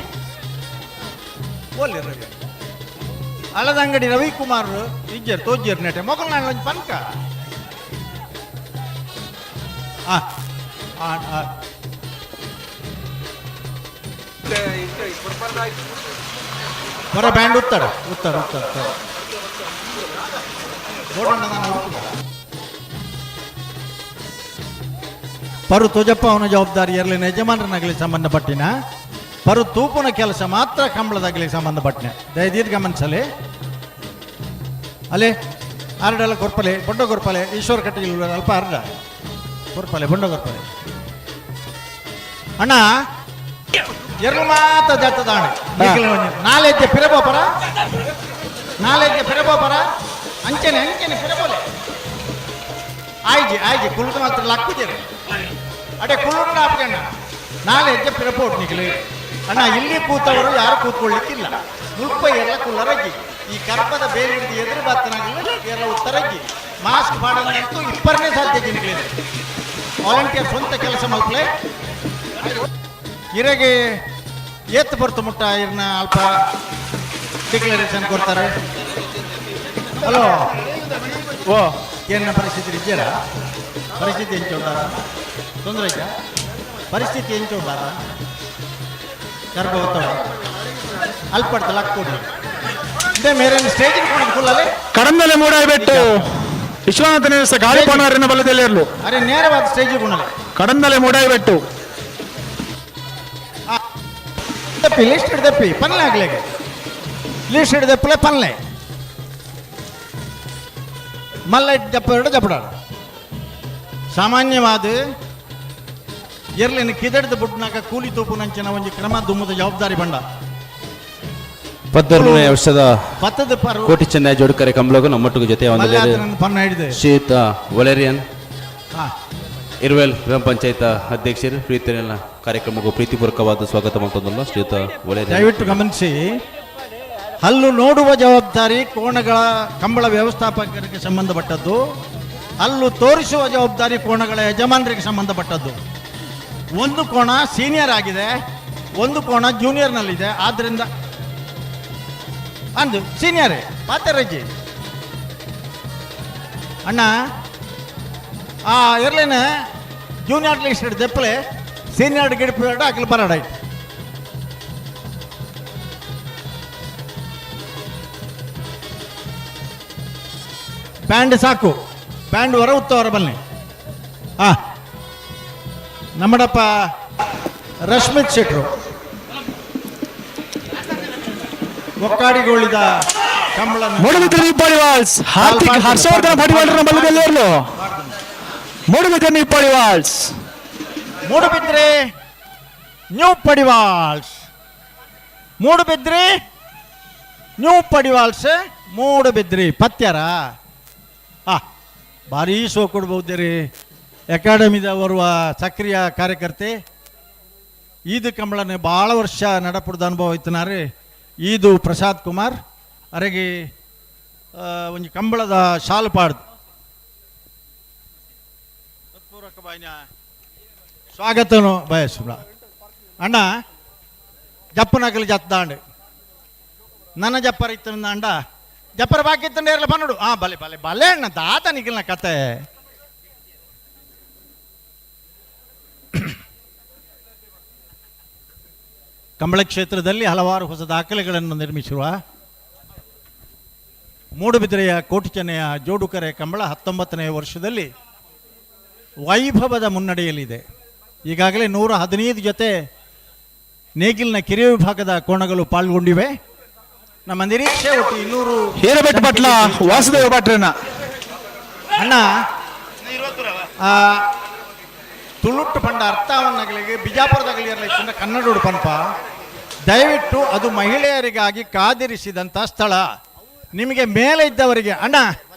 ಓಲಿ ರವಿ ಅಲದಂಗಡಿ ರವಿಕುಮಾರ್ ಇಜ್ಜರ್ ತೋಜ್ಜರ್ ನೆಟೆ ಮೊಗಲ್ ನಾನು ಒಂಜಿ ಪನ್ಕ. ಬರ ಬ್ಯಾಂಡ್ ಉತ್ತರ ಉತ್ತರ ಉತ್ತರ ಉತ್ತರ ಪರು ತೋಜಪ್ಪ ಅವನ ಜವಾಬ್ದಾರಿ ಇರಲಿನ ಯಜಮಾನರನಾಗಲಿ ಸಂಬಂಧಪಟ್ಟಿನ ಪರು ತೂಪುನ ಕೆಲಸ ಮಾತ್ರ ಕಂಬಳದಾಗಲಿ ಸಂಬಂಧಪಟ್ಟಿನ ದಯದೀರ್ಘ ಗಮನಿಸಲಿ. ಅಲ್ಲೇ ಆರಡೆಲ್ಲ ಕೊರ್ಪಲೆ ಬೊಂಡ ಕೊರ್ಪಲೆ ಈಶ್ವರ ಕಟ್ಟಿಗೆ ಅಲ್ಪ ಅರ್ಡ ಕೊರ್ಪಲೆ ಬೊಂಡ ಕೊರ್ಪಲೆ ಅಣ್ಣ ಎರಡು ಮಾತ ಜಾತದಾಣೆ ನಾಲೆಜ್ಜೆ ಪಿರಬೋಪರ ನಾಲೆಜ್ಜೆ ಪಿರಬೋಪರ ಅಂಚನೆ ಅಂಚನೆ ಪಿರಬೋಲೆ ಆಯ್ಜಿ ಆಯ್ಜಿ ಕುಳ್ಳು ಮಾತ್ರ ಲಕ್ಕುಜೇರು ಅಡೆ ಕುಳ್ಳು ಆಪ್ಕಣ್ಣ ನಾಲೆಜ್ಜೆ ಪಿರಪೋಟ್ ನಿಗಲಿ ಅಣ್ಣ. ಇಲ್ಲಿ ಕೂತವರು ಯಾರು ಕೂತ್ಕೊಳ್ಳಿಕ್ಕಿಲ್ಲ, ಮುಲ್ಪ ಎಲ್ಲ ಕುಲ್ಲರಜ್ಜಿ ಈ ಕರ್ಪದ ಬೇರೆ ಹಿಡಿದು ಎದುರು ಬಾತನಾಗಲಿ ಎಲ್ಲ ಉತ್ತರಜ್ಜಿ ಮಾಸ್ಕ್ ಮಾಡಂತೂ ಇಬ್ಬರನ್ನೇ ಸಾಧ್ಯ ಜಿನಿಗಳಿದೆ. ವಾಲಂಟಿಯರ್ ಸ್ವಂತ ಕೆಲಸ ಮಲ್ಪಲೆ ಇರೆಗೆ ಏತ್ ಬರ್ತು ಮುಟ್ಟ ಇರ್ನ ಅಲ್ಪ ಡಿಕ್ಲರೇಷನ್ ಕೊಡ್ತಾರೆ. ಹಲೋ ಓ ಏನ ಪರಿಸ್ಥಿತಿ ಇದ್ದೀರಾ? ಪರಿಸ್ಥಿತಿ ಎಂಚ ಉಂಡಾರ ತೊಂದರೆ ಇದ್ಯಾ? ಪರಿಸ್ಥಿತಿ ಎಂಚ ಉಂಡಾರ ಕರ್ಬ ಒತ್ತಡ ಅಲ್ಪಡ್ತ ಲಕ್ಕೊಡಿ ಇದೇ ಮೇರೆ ಸ್ಟೇಜ್ ಕುಲ್ಲಲೆ ಕಡಂದಲೆ ಮೂಡಾಯ್ಬೆಟ್ಟು ವಿಶ್ವನಾಥ ನಿವಾಸ ಗಾಳಿ ಪೋಣಾರಿನ ಬಲದಲ್ಲಿ ಇರಲು. ಅರೆ ನೇರವಾದ ಸ್ಟೇಜ್ ಗುಣಲೆ ಕಡಂದಲೆ ಮೂಡಾಯ್ಬೆಟ್ಟು ತಪ್ಪಿ ಲಿಸ್ಟ್ ಹಿಡ್ದಪ್ಪಿ ಪನ್ಲೆ ಆಗ್ಲೇಗೆ ಲಿಸ್ಟ್ ಹಿಡ್ದಪ್ಪಲೆ ಪನ್ಲೆ ಮಲ್ಲ ಜಪ್ಪ ಜಪ್ಪಡ ಸಾಮಾನ್ಯವಾದ ಎರ್ಲಿನ ಕಿದಡ್ದು ಬುಡ್ನಾಗ ಕೂಲಿ ತೂಪುನಂಚಿನ ಒಂಜಿ ಕ್ರಮ ದುಮ್ಮದ ಜವಾಬ್ದಾರಿ ಬಂಡ. 13ನೇ ವರ್ಷದ ಪತ್ತದ ಪರು ಕೋಟಿ ಚೆನ್ನೈ ಜೋಡುಕರೆ ಕಂಬಳಗೂ ನಮ್ಮೊಟ್ಟಿಗೆ ಜೊತೆ ಪನ್ನ ಹಿಡಿದೆ ಶ್ರೀಯುತ ವಲೇರಿಯನ್ ಇರ್ವೆಲ್ ಗ್ರಾಮ ಪಂಚಾಯತ್ ಅಧ್ಯಕ್ಷರು ಪ್ರೀತಿಯ ಕಾರ್ಯಕ್ರಮಕ್ಕೂ ಪ್ರೀತಿಪೂರ್ವಕವಾದ ಸ್ವಾಗತ ಮಾಡ್ತದಲ್ಲ ಶ್ರೀಯುತ ವಲೇರಿಯನ್. ದಯವಿಟ್ಟು ಗಮನಿಸಿ, ಹಲ್ಲು ನೋಡುವ ಜವಾಬ್ದಾರಿ ಕೋಣಗಳ ಕಂಬಳ ವ್ಯವಸ್ಥಾಪಕರಿಗೆ ಸಂಬಂಧಪಟ್ಟದ್ದು, ಹಲ್ಲು ತೋರಿಸುವ ಜವಾಬ್ದಾರಿ ಕೋಣಗಳ ಯಜಮಾನರಿಗೆ ಸಂಬಂಧಪಟ್ಟದ್ದು. ಒಂದು ಕೋಣ ಸೀನಿಯರ್ ಆಗಿದೆ, ಒಂದು ಕೋಣ ಜೂನಿಯರ್ನಲ್ಲಿದೆ. ಆದ್ದರಿಂದ ಅಂದು ಸೀನಿಯರೇ ಪಾತರಜ್ಜಿ ಅಣ್ಣ ಆ ಎರ್ಲೇನ ಜೂನಿಯರ್ ಲಿಸ್ಟ್ ದೆಪ್ಪಲೆ ಸೀನಿಯರ್ ಗಿಡಪು ಅಖಿಲ ಬರಾಡ ಆಯ್ತು. ಬ್ಯಾಂಡ್ ಸಾಕು, ಬ್ಯಾಂಡ್ ಹೊರ ಉತ್ತವರ ಬನ್ನಿ. ನಮ್ಮಡಪ್ಪ ರಶ್ಮಿತ್ ಶೆಟ್ರು ಒಕ್ಕಾಡಿಗೋಳಿದ ಕಂಬಳ ಮೂಡುಬಿದಿರೆ ನಿಪ್ಪಾಳಿ ವಾಲ್ಸ್ ಹಾರ್ದಿಕ್ ಹರ್ಷವರ್ಧನ ಪಡಿವಾಳರ ಬಲದಲ್ಲಿ ಇರಲು. ಮೂಡುಬಿದಿರೆ ನಿಪ್ಪಾಳಿ ವಾಲ್ಸ್ Moodbidre New Padivals. Moodbidri new Padivals Moodbidri ಪತ್ಯಾರ. ಆ ಭಾರೀ ಸೋ ಕೊಡ್ಬಹುದಿರಿ. ಅಕಾಡೆಮಿದ ಓರ್ವ ಸಕ್ರಿಯ ಕಾರ್ಯಕರ್ತೆ, ಈದು ಕಂಬಳನೆ ಭಾಳ ವರ್ಷ ನಡಪುಡ್ದ ಅನುಭವ ಇತ್ತನಾರೆ ಈದು ಪ್ರಸಾದ್ ಕುಮಾರ್ ಅರೆಗೆ ಒಂಜಿ ಕಂಬಳದ ಶಾಲು ಪಾಡ್ದು ಸ್ವಾಗತನು ಬಯಸುಳ. ಅಣ್ಣ ಜಪ್ಪನಗಲಿ ಜತ್ತಾಂಡು ನನ್ನ ಜಪ್ಪರ ಇತ್ತನ ಅಂಡ ಜಪ್ಪರ ಬಾಕಿ ಇತ್ತಂಡ ಇರಲ್ಲ ಬನ್ನಡು. ಹಾಂ ಬಲೆ ಬಲೆ ಬಲೆ ಅಣ್ಣ ದಾತ ನಿಖಿಲ್ನ ಕತೆ. ಕಂಬಳ ಕ್ಷೇತ್ರದಲ್ಲಿ ಹಲವಾರು ಹೊಸ ದಾಖಲೆಗಳನ್ನು ನಿರ್ಮಿಸಿರುವ ಮೂಡುಬಿದಿರೆಯ ಕೋಟಿಚೆನ್ನೆಯ ಜೋಡುಕರೆ ಕಂಬಳ 19ನೇ ವರ್ಷದಲ್ಲಿ ವೈಭವದ ಮುನ್ನಡೆಯಲ್ಲಿದೆ. ಈಗಾಗಲೇ 115 ಜೊತೆ ನೇಗಿಲಿನ ಕಿರಿಯ ವಿಭಾಗದ ಕೋಣಗಳು ಪಾಲ್ಗೊಂಡಿವೆ. ನಮ್ಮ ನಿರೀಕ್ಷೆ ಒಟ್ಟು 200. ಹೀರಬೆಟ್ಟು ಪಟ್ಲ ವಾಸುದೇವ ಭಟ್ರನ. ಅಣ್ಣ ತುಳುಟ್ಟು ಪಂಡ ಅರ್ಥವನ್ನಗಳಿಗೆ ಬಿಜಾಪುರದಾಗಲಿ ಇರಲಿಲ್ಲ ಕನ್ನಡ ಪಂಪ. ದಯವಿಟ್ಟು ಅದು ಮಹಿಳೆಯರಿಗಾಗಿ ಕಾದಿರಿಸಿದಂಥ ಸ್ಥಳ. ನಿಮಗೆ ಮೇಲೆ ಇದ್ದವರಿಗೆ ಅಣ್ಣ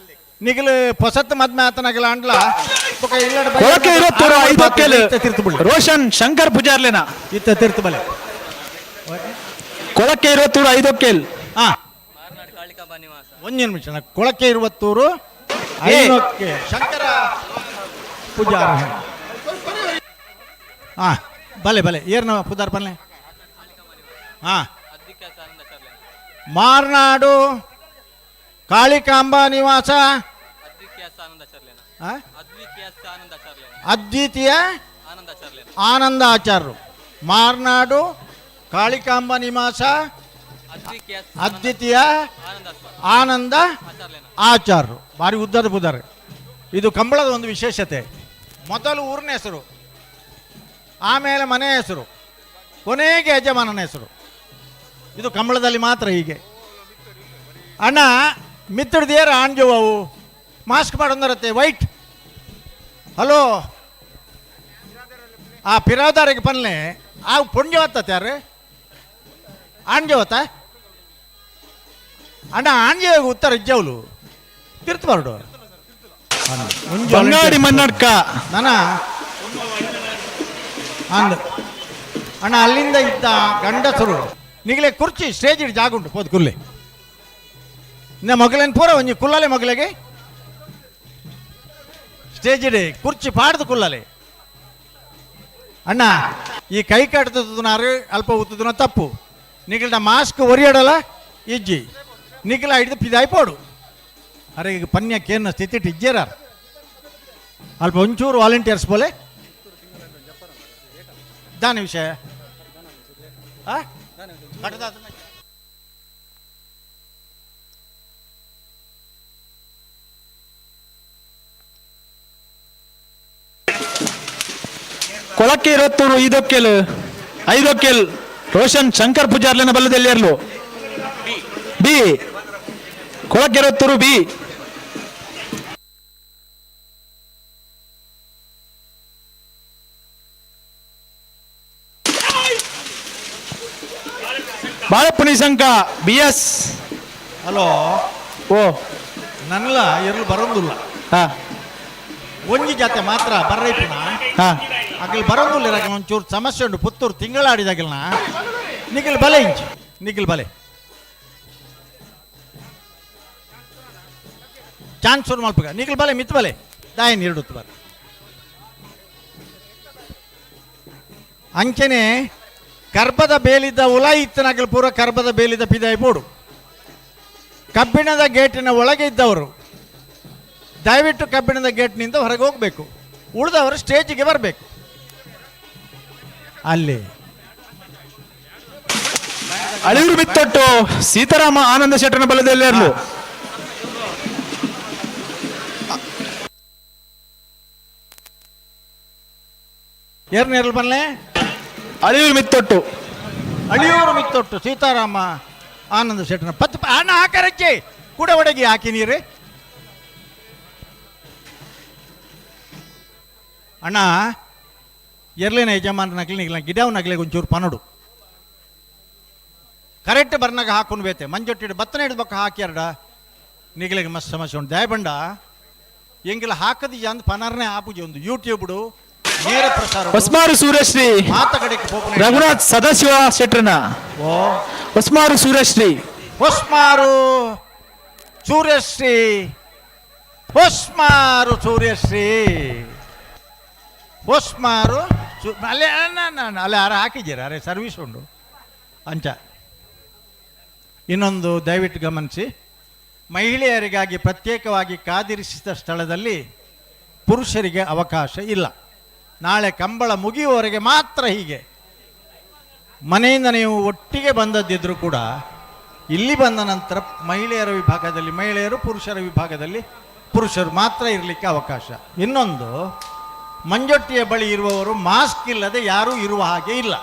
ನಿಗಲು ಪೊಸತ್ತು ಮದ್ಮೆ ಆತನಾಗಲ ಅಂಡ್ಲ ರೋಷನ್ ಶಂಕರ್ ಪೂಜಾರ್ಲೇನ ಇತ್ತ ತೀರ್ಥ ಬಲೆ ಕೊಳಕ್ಕೆ ಇರುವತ್ತೂರು ಐದೊಕ್ಕೇಲ್. ಹಾ ಒಂದು ನಿಮಿಷ. ಕೊಳಕ್ಕೆ ಇರುವತ್ತೂರು ಐದೊಕ್ಕೆ ಶಂಕರ ಪೂಜಾರ. ಹಾ ಬಲೆ ಬಲೆ ಏರ್ನ ಪೂಜಾರ್ ಬಲ್ಲೆ. ಹಾ ಮಾರ್ನಾಡು ಕಾಳಿಕಾಂಬ ನಿವಾಸ ಅದ್ವಿತೀಯ ಆನಂದ ಆಚಾರ್ಯರು. ಮಾರ್ನಾಡು ಕಾಳಿಕಾಂಬ ನಿವಾಸ ಅದ್ವಿತೀಯ ಆನಂದ ಆಚಾರ್ಯರು. ಭಾರಿ ಉದ್ದದ ಬುಧಾರೆ. ಇದು ಕಂಬಳದ ಒಂದು ವಿಶೇಷತೆ. ಮೊದಲು ಊರಿನ ಹೆಸರು, ಆಮೇಲೆ ಮನೆ ಹೆಸರು, ಕೊನೆಗೆ ಯಜಮಾನನ ಹೆಸರು. ಇದು ಕಂಬಳದಲ್ಲಿ ಮಾತ್ರ ಹೀಗೆ. ಅಣ್ಣ ಮಿತ್ರದಿಯರ ಆಂಜೋವು ಮಾಸ್ಕ್ ಮಾಡೋಂದರತ್ತೆ ವೈಟ್. ಹಲೋ ಆ ಪಿರಾದಾರಿಗೆ ಪನ್ಲೆ ಆ ಪುಣ್ಯವತ್ತ ಯಾರು ಆಂಜೋವತ್ತ ಅಣ್ಣ ಆಂಜೆ ಉತ್ತರ ಇಜ್ಜವಲು ತಿರ್ತು ಬರಡು ಬಂಗಾಡಿ ಮನ್ನಡ್ಕ ನಾನ ಅಂದ ಅಣ್ಣ ಅಲ್ಲಿಂದ ಇದ್ದ ಗಂಡಸರು ನಿಗಲೆ ಕುರ್ಚಿ ಸ್ಟೇಜ್ ಇಡ್ ಜಾಗ ಉಂಟು ಪೋದು ಕುಲ್ಲೆ ಇನ್ನ ಮಗಲೇನು ಪೂರ ಒಂಜಿ ಕುಲ್ಲಲೆ ಮಗಲಿಗೆ ಸ್ಟೇಜ್ ಇಡಿ ಕುರ್ಚಿ ಪಾಡ್ದು ಕುಲ್ಲಲೆ. ಅಣ್ಣ ಈ ಕೈ ಕಟ್ತನಾರು ಅಲ್ಪ ಉತ್ತದನ ತಪ್ಪು. ನಿಗಲ್ನ ಮಾಸ್ಕ್ ಒರಿಯಡಲ್ಲ ಇಜ್ಜಿ ನಿಗಲ ಹಿಡಿದು ಪಿದಾಯಿ ಪೋಡು. ಅರೆ ಈಗ ಪನ್ಯಕ್ಕೇನು ಸ್ಥಿತಿ ಇಜ್ಜೇರಾರ್ ಅಲ್ಪ ಒಂಚೂರು ವಾಲಂಟಿಯರ್ಸ್ ಬೋಲೆ ದಾನಿ ವಿಷಯ. ಕೊಳಕ್ಕೆ ಇರುವತ್ತೂರು ಐದೊಕ್ಕೆಲ್ ಐದೊಕ್ಕೆಲ್ ರೋಷನ್ ಶಂಕರ್ ಪೂಜಾರ್ಲನ ಬಲ್ಲದಲ್ಲಿ ಇರಲು ಬಿ ಕೊಳಕ್ಕೆರತ್ತೂರು B. Balappa Nishanka B S. Hello ಓ ನನ್ಲ ಎರಲು ಬರೋದಿಲ್ಲ. ಹಾ ಒಂಜಿ ಜಾತೆ ಮಾತ್ರ ಬರ್ರೈಪಿನ ಹಾ ಅಗಲ್ ಬರೋದಿಲ್ಲ. ಇರಾಕ ಒಂಚೂರು ಸಮಸ್ಯೆ ಉಂಟು. ಪುತ್ತೂರು ತಿಂಗಳಾಡಿದಾಗಲ್ನ ನಿಖಿಲ್ ಬಲೆ ಇಂಚ್ ನಿಖಿಲ್ ಬಲೆ ಚಾನ್ಸ್ ಶುರು ಮಲ್ಪಗ ನಿಖಿಲ್ ಬಲೆ ಮಿತ್ ಬಲೆ ದಾಯನ್ ಎರಡು ಬಲೆ ಅಂಚನೆ ಕರ್ಬದ ಬೇಲಿದ್ದ ಉಲ ಇತ್ತನಗಲ್ ಪೂರ ಕರ್ಬದ ಬೇಲಿದ್ದ ಪಿದಾಯಿ ಬೋಡು. ಕಬ್ಬಿಣದ ಗೇಟಿನ ಒಳಗೆ ಇದ್ದವರು ದಯವಿಟ್ಟು ಕಬ್ಬಿಣದ ಗೇಟ್ನಿಂದ ಹೊರಗೆ ಹೋಗಬೇಕು. ಉಳಿದವರು ಸ್ಟೇಜಿಗೆ ಬರಬೇಕು. ಅಲ್ಲಿ ಅಳಿಯೂರು ಬಿತ್ತೊಟ್ಟು ಸೀತಾರಾಮ ಆನಂದ ಶೆಟ್ಟನ ಬಲದಲ್ಲಿ ಇರಲು ಏರ್ನೇರ್ಲು ಬನ್ಲೆ ಅಳಿಯೂರು ಮಿತ್ತೊಟ್ಟು ಅಳಿಯೂರು ಮಿತ್ತೊಟ್ಟು ಸೀತಾರಾಮ ಆನಂದ ಶೆಟ್ಟನ ಪತ್ತು ಅಣ್ಣ ಹಾಕರಚ್ಚಿ ಕೂಡ ಒಡಗಿ ಹಾಕಿ ನೀರು. ಅಣ್ಣ ಎರ್ಲಿನ ಯಜಮಾನನಗಲಿ ನಿಗ್ಲ ಗಿಡವನಗಲಿ ಒಂಚೂರು ಪನಡು ಕರೆಕ್ಟ್ ಬರ್ನಾಗ ಹಾಕೊಂಡು ಬೇತೆ ಮಂಜೊಟ್ಟಿಡು ಬತ್ತನೆ ಹಿಡ್ಬೇಕು ಹಾಕ್ಯಾರಡ ನಿಗಲಿಗೆ ಮಸ್ತ್ ಸಮಸ್ಯೆ ಉಂಟು. ದಯಬಂಡ ಎಂಗಿಲ್ಲ ಹಾಕದಿ ಅಂದ್ ಪನರ್ನೆ ಆಪುಜಿ ಒಂದು ಯೂಟ್ಯೂಬ್ ನೇರ ಪ್ರಸಾರ ಹೊಸ್ಮಾರು ಸೂರ್ಯಶ್ರೀ ಮಾತ ಕಡೆಗೆ ಪೋಪುನ ರಘುನಾಥ್ ಸದಾಶಿವ ಶೆಟ್ರನ. ಓ. ಹೊಸ್ಮಾರು ಸೂರ್ಯಶ್ರೀ. ಹೊಸ್ಮಾರು ಸೂರ್ಯಶ್ರೀ, ಹೊಸ್ಮಾರು ಸೂರ್ಯಶ್ರೀ, ಹೊಸ್ಮಾರು ಅಲ್ಲೇ ಅಲ್ಲೇ ಯಾರು ಹಾಕಿದ್ದೀರ ಅರೆ ಸರ್ವಿಸ್ ಉಂಟು ಅಂಚ. ಇನ್ನೊಂದು ದಯವಿಟ್ಟು ಗಮನಿಸಿ, ಮಹಿಳೆಯರಿಗಾಗಿ ಪ್ರತ್ಯೇಕವಾಗಿ ಕಾದಿರಿಸಿದ ಸ್ಥಳದಲ್ಲಿ ಪುರುಷರಿಗೆ ಅವಕಾಶ ಇಲ್ಲ. ನಾಳೆ ಕಂಬಳ ಮುಗಿಯುವವರೆಗೆ ಮಾತ್ರ ಹೀಗೆ. ಮನೆಯಿಂದ ನೀವು ಒಟ್ಟಿಗೆ ಬಂದದ್ದಿದ್ರೂ ಕೂಡ ಇಲ್ಲಿ ಬಂದ ನಂತರ ಮಹಿಳೆಯರ ವಿಭಾಗದಲ್ಲಿ ಮಹಿಳೆಯರು, ಪುರುಷರ ವಿಭಾಗದಲ್ಲಿ ಪುರುಷರು ಮಾತ್ರ ಇರಲಿಕ್ಕೆ ಅವಕಾಶ. ಇನ್ನೊಂದು, ಮಂಜೊಟ್ಟಿಯ ಬಳಿ ಇರುವವರು ಮಾಸ್ಕ್ ಇಲ್ಲದೆ ಯಾರೂ ಇರುವ ಹಾಗೆ ಇಲ್ಲ.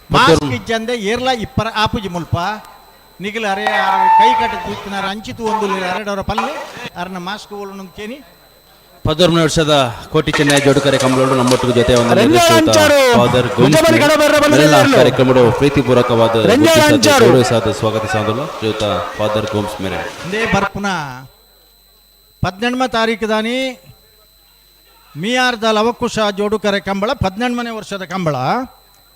ಮಾಸ್ಕ್ ಇಜ್ಜಂದೆ ಏರ್ಲ ಇಪ್ಪರ ಆಪುಜಿ ಮುಲ್ಪ ನಿಗಿಲ ಅರೆ ಕೈ ಕಟ್ಟಿ ತೂತಿನಾರ ಅಂಚಿತು ಒಂದು ಅರೆಡವರ ಪಲ್ಲೆ ಅರನ ಮಾಸ್ಕ್ ಒಳೊಂದು ಕೇನಿ. 19ನೇ ವರ್ಷದ ಕೋಟಿ ಚೆನ್ನೈ ಜೋಡುಕರೆ ಕಂಬಳೋಡು ನಮ್ಮೊಟ್ಟಿಗೆ ಜೊತೆ ಒಂದು ರಂಜಾಳ ಅಂಚಾರು, ಫಾದರ್ ಮುಜಬರಿ ಕಡಬರ್ರ ಬಲ್ಲದೆಲ್ಲರು. ಮೆರೆಲ್ಲ ಕಾರ್ಯಕ್ರಮಡು ಪ್ರೀತಿಪೂರ್ವಕವಾದ ರಂಜಾಳ ಗುರುತಿಸಾದ ಅಂಚಾರು. ಗೌರವಿಸಾದ ಸ್ವಾಗತ ಸಾಂದಲು ಶ್ರೀಯುತ ಫಾದರ್ ಗೋಮ್ಸ್ ಮೇರೆ. ಇಂದೇ ಬರ್ಪುನ 18ನೇ ತಾರೀಕು ದಾನಿ ಮಿಯಾರ್ದ ಲವಕುಶ ಜೋಡುಕರೆ ಕಂಬಳ 18ನೇ ವರ್ಷದ ಕಂಬಳ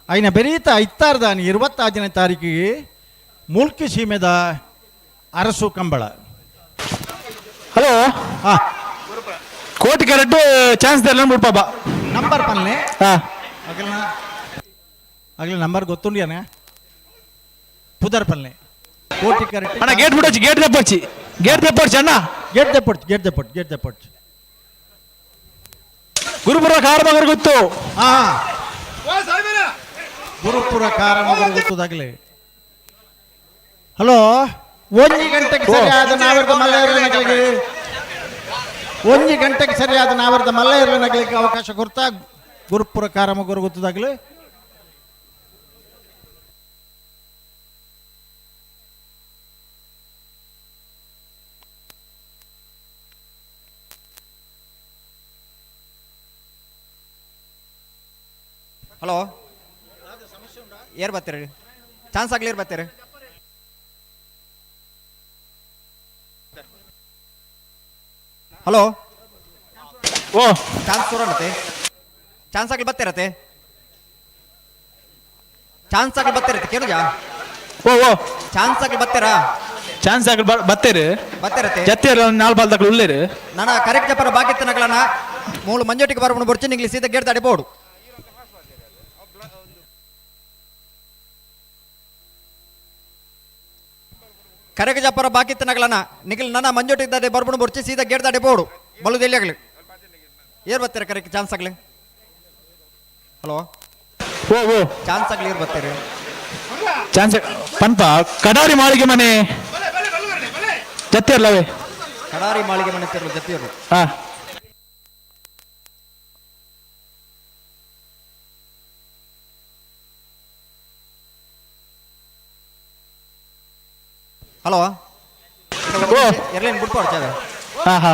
ಐನ ಬೆರೀತ ಐತ್ತಾರು ದಾನಿ 26ನೇ ತಾರೀಕಿಗೆ ಮೂಲ್ಕಿ ಸೀಮೆದ ಅರಸು ಕಂಬಳ. ಹಲೋ. ಹಾ. ಕೋಟಿ ಕರೆಕ್ಟ್ ಚಾನ್ಸ್ ದೆಲ್ಲ ಬಿಡ್ಪಾಪ ನಂಬರ್ ಪನ್ನೆ. ಹಾ. ಅಗಲ ಅಗಲ ನಂಬರ್ ಗೊತ್ತುಂಡಿಯಾನೆ ಪುದರ್ ಪಲ್ಲೆ ಕೋಟಿ ಕರೆಕ್ಟ್. ಅಣ್ಣ ಗೇಟ್ ಬಿಡೋಚಿ, ಗೇಟ್ ತೆಪ್ಪೊಚ್ಚಿ, ಗೇಟ್ ತೆಪ್ಪೊಚ್ಚಿ ಅಣ್ಣ. ಗೇಟ್ ತೆಪ್ಪೊಚ್ಚಿ, ಗೇಟ್ ತೆಪ್ಪೊಚ್ಚಿ, ಗೇಟ್ ತೆಪ್ಪೊಚ್ಚಿ. ಗುರುಪುರ ಕಾರ ಗೊತ್ತು. ಹಾ, ಗುರುಪುರ ಕಾರ ಗೊತ್ತದಾಗಲೇ. ಹಲೋ, ಒಂಜಿ ಗಂಟೆಗೆ ಸರಿಯಾದ ನಾವರ್ದ ಮಲ್ಲಯ್ಯರ ನಗಲಿಗೆ, ಒಂಜಿ ಗಂಟೆಗೆ ಸರಿಯಾದ ನಾವರ್ದ ಮಲ್ಲಯ್ಯರ ನಗಲಿಗೆ ಅವಕಾಶ ಕೊಡ್ತಾ ಗುರುಪುರ ಕಾರಮಗುರು ಗೊತ್ತದಾಗಲೇ. ಹಲೋ, ಏರ್ ಬರ್ತೀರಿ? ಚಾನ್ಸ್ ಆಗ್ಲಿ ಏರ್ ಬರ್ತೀರಿ? ಹಲೋ. ಓ. ಚಾನ್ಸ್ ತೋರಣತೆ, ಚಾನ್ಸ್ ಆಗ್ಲಿ ಬರ್ತಿರತ್ತೆ, ಚಾನ್ಸ್ ಆಗ್ಲಿ ಬರ್ತಿರತ್ತೆ ಕೇಳುಜಾ? ಓ ಓ. ಚಾನ್ಸ್ ಆಗ್ಲಿ ಬರ್ತೀರಾ? ಚಾನ್ಸ್ ಆಗ್ಲಿ ಬತ್ತೇರು. ಬತ್ತೇರತ್ತೆ. ಜತ್ತಿಯರ್ ನಾಲ್ ಬಾಲ್ ತಕ್ಕಲು ಉಳ್ಳೇರು. ನನ್ನ ಕರೆಕ್ಟ್ ಜಪರ ಬಾಕಿತ್ತನಗಳನ್ನ ಮೂಳು ಮಂಜೋಟಿಗೆ ಬರಬಣ ಬರ್ಚಿ ನಿಂಗ್ಲಿ ಸೀದಾ ಗೇಟ್ ದಾಡಿ ಬೋಡು. ಕರೆಗೆ ಜಪ್ಪರ ಬಾಕಿತ್ತನಗಳನ್ನ ನಿಖಿಲ್ ನನ್ನ ಮಂಜೋಟಿಗೆ ದಾಡಿ ಬರ್ಬಣ ಬರ್ಚಿ ಸೀದಾ ಗೇಟ್ ದಾಡಿ ಬೋಡು ಬಲು ಎಲ್ಲಿ ಆಗಲಿ ಏರ್ ಬರ್ತೀರ ಕರೆಕ್ಟ್ ಚಾನ್ಸ್ ಆಗಲಿ. ಹಲೋ. ಓ ಓ. ಚಾನ್ಸ್ ಆಗಲಿ ಏರ್ ಬರ್ತೀರಿ? ಚಾನ್ಸ್ ಪನ್ಪ ಕಡಾರಿ ಮಾಳಿಗೆ ಮನೆ ಜತ್ತಿಯರ್ಲವೇ. ಕಡಾರಿ ಮಾಳಿಗೆ ಮನೆ ತಿರ್ಲು ಜತ್ತಿಯರು. ಹಾ. ಹಲೋ. ಓ. ಎರ್ಲೇನು ಬಿಡ್ಪಾಡು ಚಾವೆ. ಹಾ ಹಾ.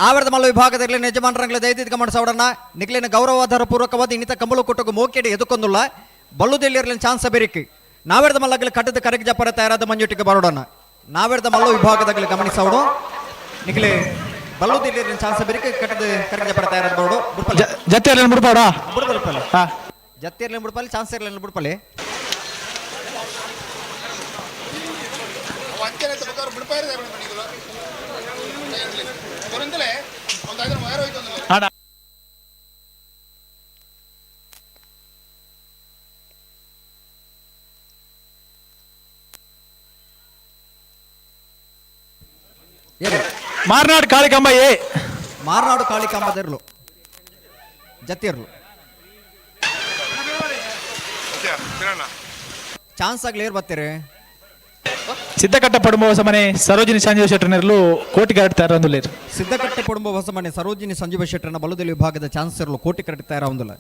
ಆವರದ ಮಲ್ಲ ವಿಭಾಗದಲ್ಲಿ ಯಜಮಾನರಂಗ್ಲ ದಯದಿದ್ದ ಗಮನ ಸವಡನ್ನ ನಿಕ್ಲಿನ ಗೌರವಾಧಾರ ಪೂರ್ವಕವಾದ ಇನ್ನಿತ ಕಂಬಳು ಕೊಟ್ಟಗ ಮೋಕೆಡಿ ಎದುಕೊಂದುಲ್ಲ ಬಳ್ಳುದೆಲ್ಲಿರಲಿನ ಚಾನ್ಸ್ ಬೆರಿಕಿ ನಾವೆರ್ದ ಮಲ್ಲಗಲಿ ಕಟ್ಟದ ಕರೆಗೆ ಜಪರ ತಯಾರಾದ ಮಂಜುಟಿಗೆ ಬರೋಡನ್ನ ನಾವೆರ್ದ ಮಲ್ಲ ವಿಭಾಗದಾಗಲಿ ಗಮನಿಸವಡು ನಿಕ್ಲಿ ಬಳ್ಳುದೆಲ್ಲಿರಲಿನ ಚಾನ್ಸ್ ಬೆರಿಕಿ ಕಟ್ಟದ ಕರೆಗೆ ಜಪರ ತಯಾರಾದ ಬರೋಡು ಬುಡ್ಪಲ್ಲಿ. ಜತ್ತಿಯರ್ಲೇನು ಬಿಡ್ಪಾಡ? ಬುಡ್ಪಲ್ಲಿ. ಹಾ. ಜತ್ತಿರ್ಲಿನ ಬುಡ್ಪಲ್ಲಿ ಚಾನ್ಸ್ ಇರ್ಲಿನ ಬುಡ್ಪಲ್ಲಿ. ಅಣ್ಣ. ಮಾರ್ನಾಡು ಕಾಳಿಕಾಂಬ ಎ. ಮಾರ್ನಾಡು ಕಾಳಿಕಾಂಬದಿರ್ಲು ಜತ್ತಿರ್ಲು ಚಾನ್ಸ್ ಆಗ್ಲಿ ಏರ್ ಬರ್ತೀರಿ? ಸಿದ್ದಕಟ್ಟ ಪಡುಂಬ ಹೊಸ ಮನೆ ಸರೋಜಿನಿ ಸಂಜೀವ ಶೆಟ್ಟರ್ನೆರ್ಲು ಕೋಟಿ ಕರೆಕ್ಟ್ ತಯಾರಂದುಲ್ಲೇರು. ಸಿದ್ದಕಟ್ಟೆ ಪಡುಂಬ ಹೊಸಮನೆ ಸರೋಜಿನಿ ಸಂಜೀವ ಶೆಟ್ಟರ್ನ ಬಲದಲ್ಲಿ ವಿಭಾಗದ ಚಾನ್ಸ್ ಇರಲು ಕೋಟಿ ಕರೆಕ್ಟ್ ತಯಾರಾಗುದಿಲ್ಲ.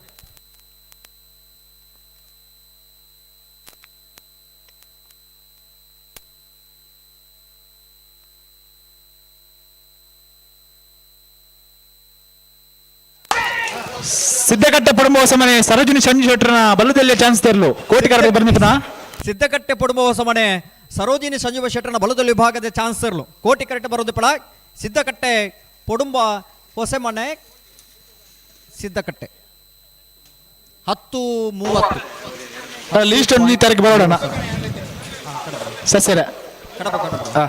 ಸಿದ್ದಕಟ್ಟೆ ಪಡುಂಬ ಹೊಸಮನೆ ಸರೋಜಿನಿ ಸಂಜು ಶೆಟ್ಟರ್ನ ಬಲ್ಲದೆಲ್ಲಿಯ ಚಾನ್ಸ್ ತರಲು ಕೋಟಿ ಕರಡಿ ಬರ್ನಿಪನ. ಸಿದ್ದಕಟ್ಟೆ ಪಡುಂಬ ಹೊಸಮನೆ ಸರೋಜಿನಿ ಸಂಜೀವ ಶೆಟ್ಟರ್ನ ಬಲದಲ್ಲಿ ವಿಭಾಗದ ಚಾನ್ಸರ್ಲು ಕೋಟಿ ಕರೆಕ್ಟ್ ಬರೋದು ಪಡ. ಸಿದ್ದಕಟ್ಟೆ ಪೊಡುಂಬ ಹೊಸಮನೆ ಸಿದ್ದಕಟ್ಟೆ 10:30. ಲೀಸ್ಟ್ ಒಂದು ಈ ತಾರೀಕು ಬರೋಣ ಸಸ್ಯರ. ಕಡಪ ಕಡಪ. ಹಾ.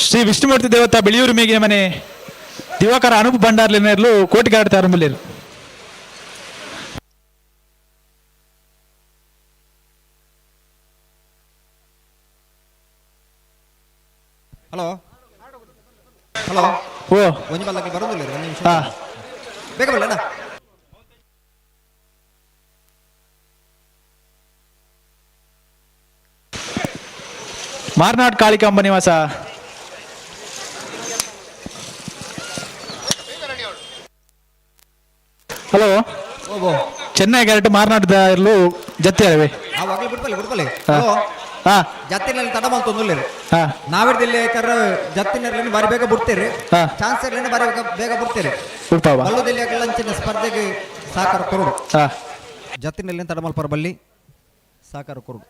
ಶ್ರೀ ವಿಷ್ಣುಮೂರ್ತಿ ದೇವತಾ ಬಿಳಿಯೂರು ಮೇಗಿನ ಮನೆ ದಿವಾಕರ ಅನೂಪ್ ಭಂಡಾರ್ಲಿನರ್ಲು ಕೋಟಿಗಾರ ತಾರಂಬುಲೇರು. Hello hello. ಓ. ಒಂಜಿ ಬಲ್ಲಕ್ಕೆ ಬರೋದಿಲ್ಲ, ಒಂದು ನಿಮಿಷ. ಹಾ. ಬೇಗ ಬರಲ್ಲ ಅಣ್ಣ. ಮಾರ್ನಾಡ್ ಕಾಳಿಕಾಂಬ ನಿವಾಸ. ಹಲೋ. ಓ. ಚೆನ್ನೈ ಕ್ಯಾರೆಟ್ ಮಾರ್ನಾಡ್ದ ಇರಲು ಜತ್ತಿ ಅರವೆ. ಆವಾಗಲೇ ಬಿಡ್ಬಲ್ಲಿ ಬಿಡ್ಬಲ್ಲಿ. ಹಾ. ಹಲೋ. ಹಾ. ಜತ್ತಿನಲ್ಲಿ ತಡ ಮಾಡ್ತೊಂದಿಲ್ಲ. ಹಾ. ನಾವಿರ್ದಿಲ್ಲ ಕರ್ರ ಜತ್ತಿನಲ್ಲಿ ಬಾರಿ ಬೇಗ ಬಿಡ್ತೀರಿ. ಹಾ. ಚಾನ್ಸ್ ಇರ್ಲಿನ ಬಾರಿ ಬೇಗ ಬೇಗ ಬಿಡ್ತೀರಿ. ಬಿಡ್ತಾವ. ಬಲ್ಲುದಲ್ಲಿ ಅಂಚಿನ ಸ್ಪರ್ಧೆಗೆ ಸಾಕಾರ ಕೊರಡು. ಹಾ. ಜತ್ತಿನಲ್ಲಿ ತಡಮಲ್ಪರ ಬಲ್ಲಿ ಸಾಕಾರ ಕೊರಡು.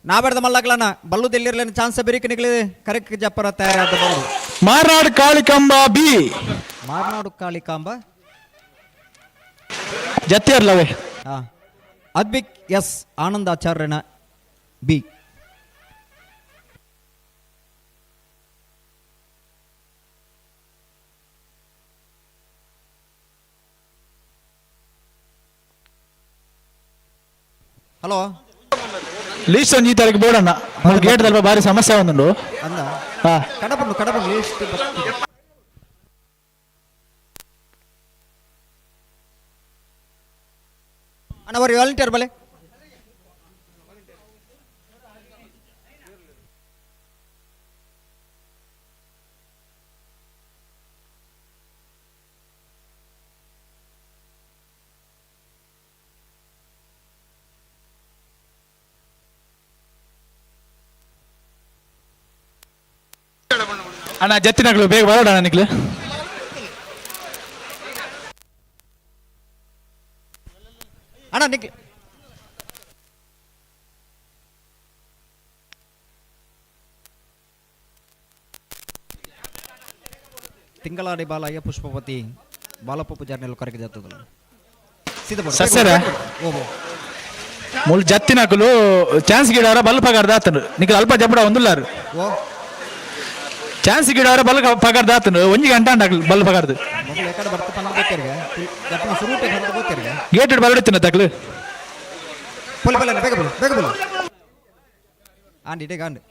ನಾವೆಡ್ದ ಮಲ್ಲಗ್ಲನ ಬಲ್ಲುದೆಲ್ಲಿರ್ಲಿನ ಚಾನ್ಸ್ ಬೆರಿಕ ನಿಗಲಿ ಕರೆಕ್ಟ್ ಜಪ್ಪರ ತಯಾರಾದ ಬರೋದು. ಮಾರ್ನಾಡ್ ಕಾಳಿಕಾಂಬ ಬಿ. ಮಾರ್ನಾಡು ಕಾಳಿಕಾಂಬ ಜತ್ತಿ ಅರ್ಲವೇ. ಹಾ. ಅದ್ಬಿಕ್ ಎಸ್ ಆನಂದಾಚಾರ್ಯನ ಬಿ. ಹಲೋ. ಲೀಸ್ಟ್ ಒಂದು ಈ ತಾರೀಕು ಬೋರ್ಡಣ್ಣ ಗೇಟ್ ದಲ್ಪ ಭಾರಿ ಸಮಸ್ಯೆ ಒಂದುಂಡು. ಅಂದ. ಹಾ. ಕಡಪನ್ನು ಕಡಪನ್ನು ಲೀಸ್ಟ್. ಅಣ್ಣ ಅವರು ವಾಲಂಟಿಯರ್ ಬಲೆ. ಅಣ್ಣ ಜತ್ತಿನಗಳು ಬೇಗ ಬರೋಣ ನಿಕ್ಲು. ಅಣ್ಣ ನಿಕ್ ತಿಂಗಳಾಡಿ ಬಾಲಯ್ಯ ಪುಷ್ಪವತಿ ಬಾಲಪ್ಪ ಪೂಜಾರಿನೆಲ್ಲ ಕರೆಗೆ ಜಾತದಲ್ಲ ಸೀದಾ ಬರು, ಬೇಗ ಸಸ್ಯರ? ಬರು, ಬೇಗ ಬರು. ಓ, ಓ. ಮುಲ್ ಜತ್ತಿನಕುಲು ಚಾನ್ಸ್ ಗಿಡವರ ಬಲ್ ಪಗಾರ್ದ ಆತನು ನಿಕ್ಲು ಅಲ್ಪ ಜಪಡ ಒಂದುಲ್ಲಾರು. ಓ. ಚಾನ್ಸ್ ಗಿಡವರ ಬಲ್ ಪಗಾರ್ದ ಆತನು ಒಂಜಿ ಗಂಟೆ ಅಂಡಾಗ್ಲು ಬಲ್ ಪಗಾರ್ದು. ಮೊದಲು ಎಕಡೆ ಬರ್ತ ಪಂದ್ ಗೊತ್ತಿರ್ಗೆ ಜಪ್ಪನ ಸುರೂಟೆ ಬಂದು ಗೊತ್ತಿರ್ಗೆ. ಗೇಟ್ ಬರಡುತ್ತಿನ ತಕ್ಲು. ಪೊಲಿ ಪೊಲಿ ಬೇಗ ಬಲು ಬೇಗ ಬಲು ಆಂಡಿ ಇಡೀಗ ಆಂಡಿ.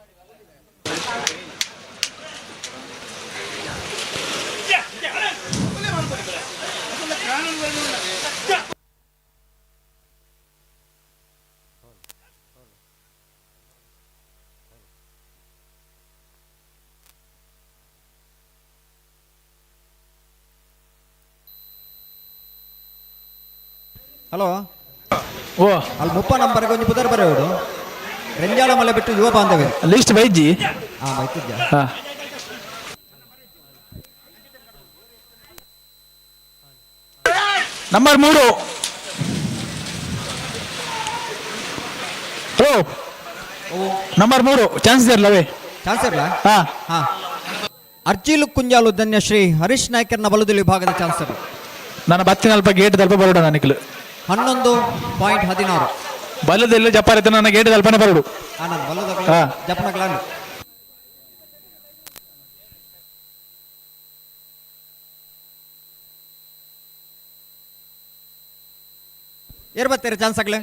ಹಲೋ. ಓ. ಅಲ್ಲಿ 30 ನಂಬರ್ಗೆ ಒಂಜಿ ಪುದರ್ ಬರೆಯೋಡು ರೆಂಜಾಳ ಮಲೆ ಬಿಟ್ಟು ಯುವ ಬಾಂಧವ್ಯ. ಲಿಸ್ಟ್ ಬೈಜಿ. ಹಾ ಬೈತಿದ್ಯಾ. ಹಾ. ನಂಬರ್ 3. ಹಲೋ. ನಂಬರ್ 3 ಚಾನ್ಸ್ ಇರಲ್ಲವೇ? ಚಾನ್ಸ್ ಇರಲ್ಲ. ಹಾ. ಹಾ. ಅರ್ಜಿಲು ಕುಂಜಾಲು ಧನ್ಯಶ್ರೀ ಹರೀಶ್ ನಾಯ್ಕರ್ನ ಬಲದಲ್ಲಿ ವಿಭಾಗದ ಚಾನ್ಸರ್. ನನ್ನ ಬತ್ತಿನ ಅಲ್ಪ ಗೇಟ್ ದಲ್ಪ ಬರೋಡ ನನಗೆ. 11.16. ಬಲದಲ್ಲಿ ಜಪಾರಿತ ನನ್ನ ಗೇಟ್ ದಲ್ಪನೆ ಬರೋಡು. ಆನಂದ್ ಬಲದ ಹಾ. ಜಪನಗ್ಲಾಂಡ್. ಏರ್ ಬರ್ತೀರ ಚಾನ್ಸ್ ಆಗ್ಲೆ?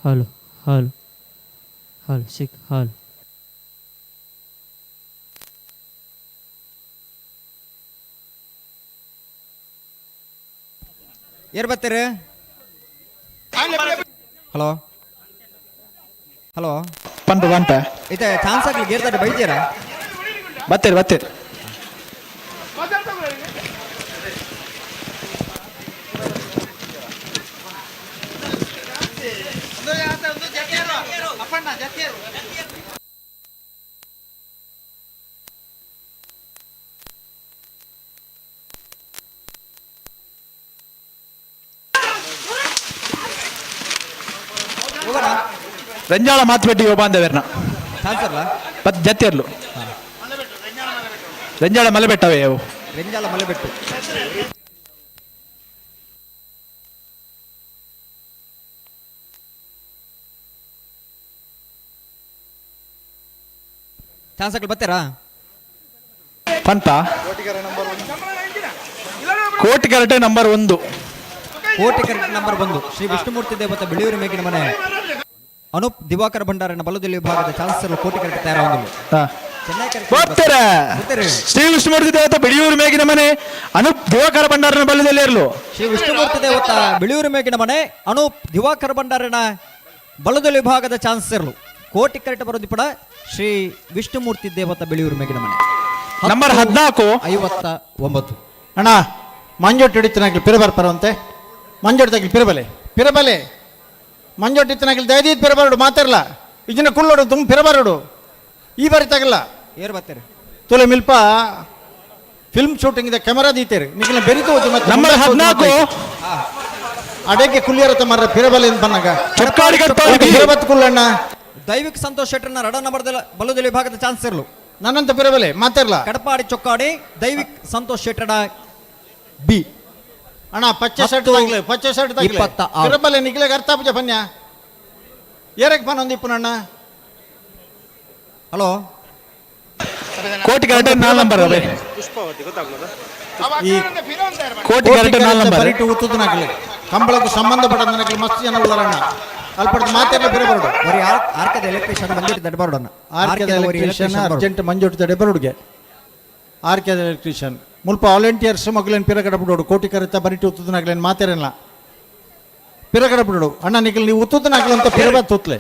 Hello hello hello check hello. ಏರ್ ಬರ್ತೀರಿ? Hello hello. ಪಂಪ ಪಂಪ. ಇತ್ತೆ ಚಾನ್ಸ್ ಆಗ್ಲಿ ಗೇರ್ದಾಟ ಬೈತೀರಾ? ಬತ್ತೀರಿ ಬತ್ತೀರಿ. ರಂಜಾಳ ಮಾತುಪೆಟ್ಟಿ ಬಾಂಧವ್ಯರ್ನ ಚಾನ್ಸ್ ಜತ್ತಿರ್ಲು ರಂಜಾಳ ಮಲೆಬೆಟ್ಟವೇ ಅವು. ರೆಂಜಾಳ ಮಲೆಬೆಟ್ಟು. ಚಾನ್ಸ್ ಆಗ್ಲಿ ಬರ್ತೀರಾ? ಪಂಪ ಕೋಟಿ ಕರೆಕ್ಟ್ ನಂಬರ್ 1. ಕೋಟಿ ಕರೆಕ್ಟ್ ನಂಬರ್ 1 ಶ್ರೀ ವಿಷ್ಣುಮೂರ್ತಿ ದೇವತ ಬಿಳಿಯೂರು ಮೇಗಿನ ಮನೆ ಅನೂಪ್ ದಿವಾಕರ ಭಂಡಾರನ ಬಲದಲ್ಲಿ ವಿಭಾಗದ ಚಾನ್ಸಲರ್ ಕೋಟಿ ಕರೆಕ್ಟ್ ತಯಾರಾಗಿಲ್ಲ. ಶ್ರೀ ವಿಷ್ಣುಮೂರ್ತಿ ದೇವತ ಬಿಳಿಯೂರು ಮೇಗಿನ ಮನೆ ಅನೂಪ್ ದಿವಾಕರ ಭಂಡಾರನ ಬಲದಲ್ಲಿ ಇರಲು. ಶ್ರೀ ವಿಷ್ಣುಮೂರ್ತಿ ದೇವತ ಬಿಳಿಯೂರು ಮೇಗಿನ ಮನೆ ಅನೂಪ್ ದಿವಾಕರ ಭಂಡಾರನ ಬಲದಲ್ಲಿ ವಿಭಾಗದ ಚಾನ್ಸಲರ್ ಕೋಟಿ ಕರೆಕ್ಟ್ ಬರೋದಿಪಡ ಶ್ರೀ ವಿಷ್ಣುಮೂರ್ತಿ ದೇವತ ಬಿಳಿಯೂರು ಮೇಗಿನ ಮನೆ ನಂಬರ್ 14 59. ಅಣ್ಣ ಮಂಜೊಟ್ಟು ಹಿಡಿತನಾಗ್ಲಿ ಪಿರ ಬರ್ಪಾರಂತೆ. ಮಂಜೊಟ್ಟು ತಗ್ಲಿ ಪಿರಬಲೆ ಪಿರಬಲೆ ಮಂಜೊಟ್ಟು ಇತ್ತನಾಗ್ಲಿ ದಯದೀತ್ ಪಿರಬಾರಡು ಮಾತಾರಲ್ಲ ಇದನ್ನ ಕುಳ್ಳೋಡು ತುಂಬ ಪಿರಬಾರಡು ಈ ಬಾರಿ ತಗಲ್ಲ. ಏರ್ ಬರ್ತೀರಿ? ತುಲೆ ಮಿಲ್ಪ ಫಿಲ್ಮ್ ಶೂಟಿಂಗ್ ಇದೆ ಕ್ಯಾಮರಾ ದೀತೇರಿ ನಿಖಿಲ ಬೆರಿತು ಹೋತು ಮತ್ತೆ ನಂಬರ್ 14 ಅಡಕ್ಕೆ ಕುಲ್ಲಿಯರತ ಮರ್ರ ಪಿರಬಲೆ ಅಂತ ಬಂದಾಗ ಚೊಕ್ಕಾಡಿ ಕಟ್ಪಾಡಿ. ಪಿರಬತ್ ಕುಲ್ಲಣ್ಣ. ದೈವಿಕ ಸಂತೋಷ್ ಶೆಟ್ಟರ್ನ ರಡ ನಂಬರ್ ಬಲದಲ್ಲಿ ವಿಭಾಗದ ಚಾನ್ಸ್ ಇರಲು. ನನ್ನಂತ ಪಿರಬಲೆ ಮಾತಾರಲ್ಲ. ಕಡಪಾಡಿ ಚೊಕ್ಕಾಡಿ ದೈವಿಕ್ ಸಂತೋಷ್ ಶೆಟ್ಟರ್ನ ಬಿ. ಅಣ್ಣ ಪಚ್ಚೆ ಶರ್ಟ್ ತಗ್ಲೆ ಪಚ್ಚೆ ಶರ್ಟ್ ತಗ್ಲೆ 26. ಪಿರಬಲೆ ನಿಖಿಲೆಗೆ ಅರ್ಥ ಪೂಜೆ ಪನ್ಯ ಏರಕ್ಕೆ ಪನ್ ಒಂದಿಪ್ಪು ನನ್ನ. ಹಲೋ ಕೋಟಿ ಕರೆಕ್ಟ್ 4 ನಂಬರ್ ಅವೇ. ಪುಷ್ಪಾವತಿ ಗೊತ್ತಾಗ್ಲದ? ಈ ಕೋಟಿ ಕರೆಕ್ಟ್ 4 ನಂಬರ್. ಬರಿಟು ಉತ್ತದನಾಗಲಿ ಕಂಬಳಕ್ಕೂ ಸಂಬಂಧಪಟ್ಟದನಾಗಲಿ ಮಸ್ತ್ ಜನ ಉಳ್ಳರಣ್ಣ ಅಲ್ಪಡ್ದು ಮಾತೆಲ್ಲ ಬೇರೆ ಬರೋಡು. ಬರೀ ಆರ್ಕದ ಎಲೆಕ್ಟ್ರಿಷಿಯನ್ ಮಂಜುಟ್ಟು ದಡ ಬರೋಡಣ್ಣ. ಆರ್ಕೆದ ಎಲೆಕ್ಟ್ರಿಷಿಯನ್ ಅರ್ಜೆಂಟ್ ಮಂಜುಟ್ಟು ದಡೆ ಬರೋಡ್ಗೆ. ಆರ್ಕೆದ ಎಲೆಕ್ಟ್ರಿಷಿಯನ್ ಮುಲ್ಪ ವಾಲಂಟಿಯರ್ಸ್ ಮಗಲೇನು ಪಿರಗಡ ಬಿಡೋಡು ಕೋಟಿ ಕರೆತ ಬರಿಟು ಉತ್ತದನಾಗ್ಲೇನು ಮಾತೇರಲ್ಲ ಪಿರಗಡ ಬಿಡೋಡು ಅಣ್ಣ ನಿಖಲ್ ನೀವು ಉತ್ತದನಾಗಲಿ ಅಂತ ಪಿರಬ ತುತ್ಲೆ.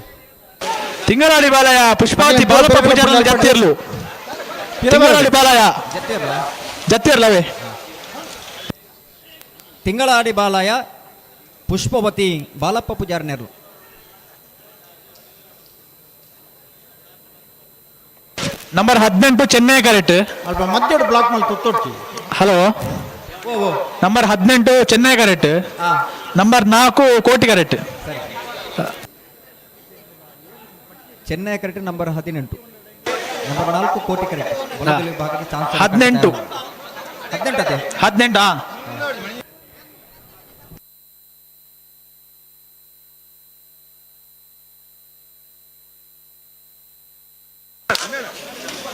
ತಿಂಗಳಾಡಿ ಬಾಲಯ ಪುಷ್ಪಾವತಿ ಬಾಲಪ್ಪ ಪೂಜಾರನ ಜತ್ತಿರ್ಲು. ತಿಂಗಳಾಡಿ ಬಾಲಯ ಜತ್ತಿರ್ಲವೇ. ತಿಂಗಳಾಡಿ ಬಾಲಯ ಪುಷ್ಪವತಿ ಬಾಲಪ್ಪ ಪೂಜಾರನೇರ್ಲು. Number 18 Chennai correct. ಅಲ್ಪ ಮಧ್ಯಡು ಬ್ಲಾಕ್ ಮಾಡಿ ತುತ್ತೊಡ್ತಿ. Hello number 18 Chennai correct. Number 4 Koti correct. Chennai correct number 18. Number 4 Koti correct. ವಿಭಾಗದ ಚಾನ್ಸ್ 18. 18 ಅದೇ. 18.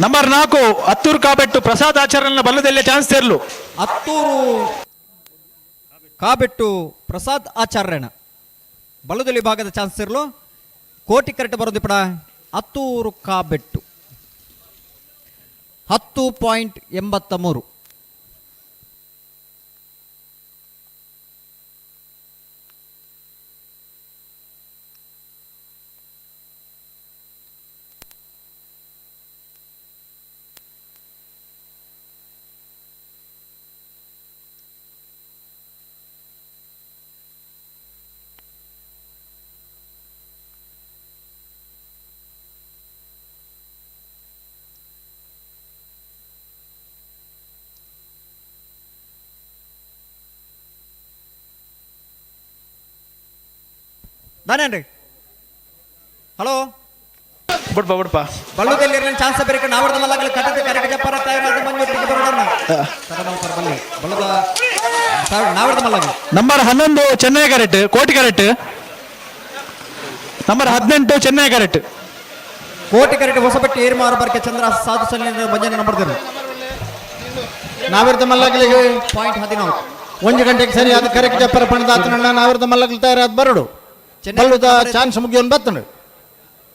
ನಂಬರ್ 4 ಅತ್ತೂರು ಕಾಬೆಟ್ಟು ಪ್ರಸಾದ್ ಆಚಾರ್ಯನ ಬಲ್ಲದಲ್ಲೇ ಚಾನ್ಸ್ ತೇರ್ಲು. ಅತ್ತೂರು ಕಾಬೆಟ್ಟು ಪ್ರಸಾದ್ ಆಚಾರ್ಯನ ಬಲ್ಲದಲ್ಲಿ ಭಾಗದ ಚಾನ್ಸ್ ಇರಲು. ಕೋಟಿ ಕರೆಕ್ಟ್ ಬರೋದು ಪಡ ಅತ್ತೂರು ಕಾಬೆಟ್ಟು 10.83. ದಾನೇನ್ರಿ? ಹಲೋ ಬಿಡ್ಪ ಬಿಡ್ಪ. ಬಳ್ಳುದಲ್ಲಿ ಚಾನ್ಸ್ ಬೇರೆ ನಾವರ್ದ ಮಲ್ಲಗಲು ಕಟ್ಟದ ಕರೆಕ ಜಪ್ಪರ ತಯಾರಾದ ಮಂಜುಟ್ಟಿಗೆ ಬರೋಣ. ಬಲ್ಲಿ ಬಳ್ಳದ ನಾವರ್ದ ಮಲ್ಲಗಲು. Number 11 Chennaya correct Koti correct. Number 18 Chennai correct. Koti ಕರೆಕ್ಟ್ ಹೊಸಬೆಟ್ಟಿ ಏರ್ಮಾರು ಬರ್ಕೆ ಚಂದ್ರ ಸಾಧು ಸಲ್ಲಿನ ಮಂಜನ ನಂಬರ್ ನಾವಿರ್ದ ಮಲ್ಲಗಲಿಗೆ ಪಾಯಿಂಟ್ 14. 1 ಗಂಟೆಗೆ ಸರಿಯಾದ ಕರೆಕ್ಟ್ ಜಪ್ಪರ ಪಣದಾತನಣ್ಣ ನಾವಿರ್ದ ಮಲ್ಲಗಲು ತಯಾರಾದ ಬರಡು. ಬಲ್ಲುದ ಚಾನ್ಸ್ ಮುಗಿಯೋನ್ ಬತ್ತಂಡು.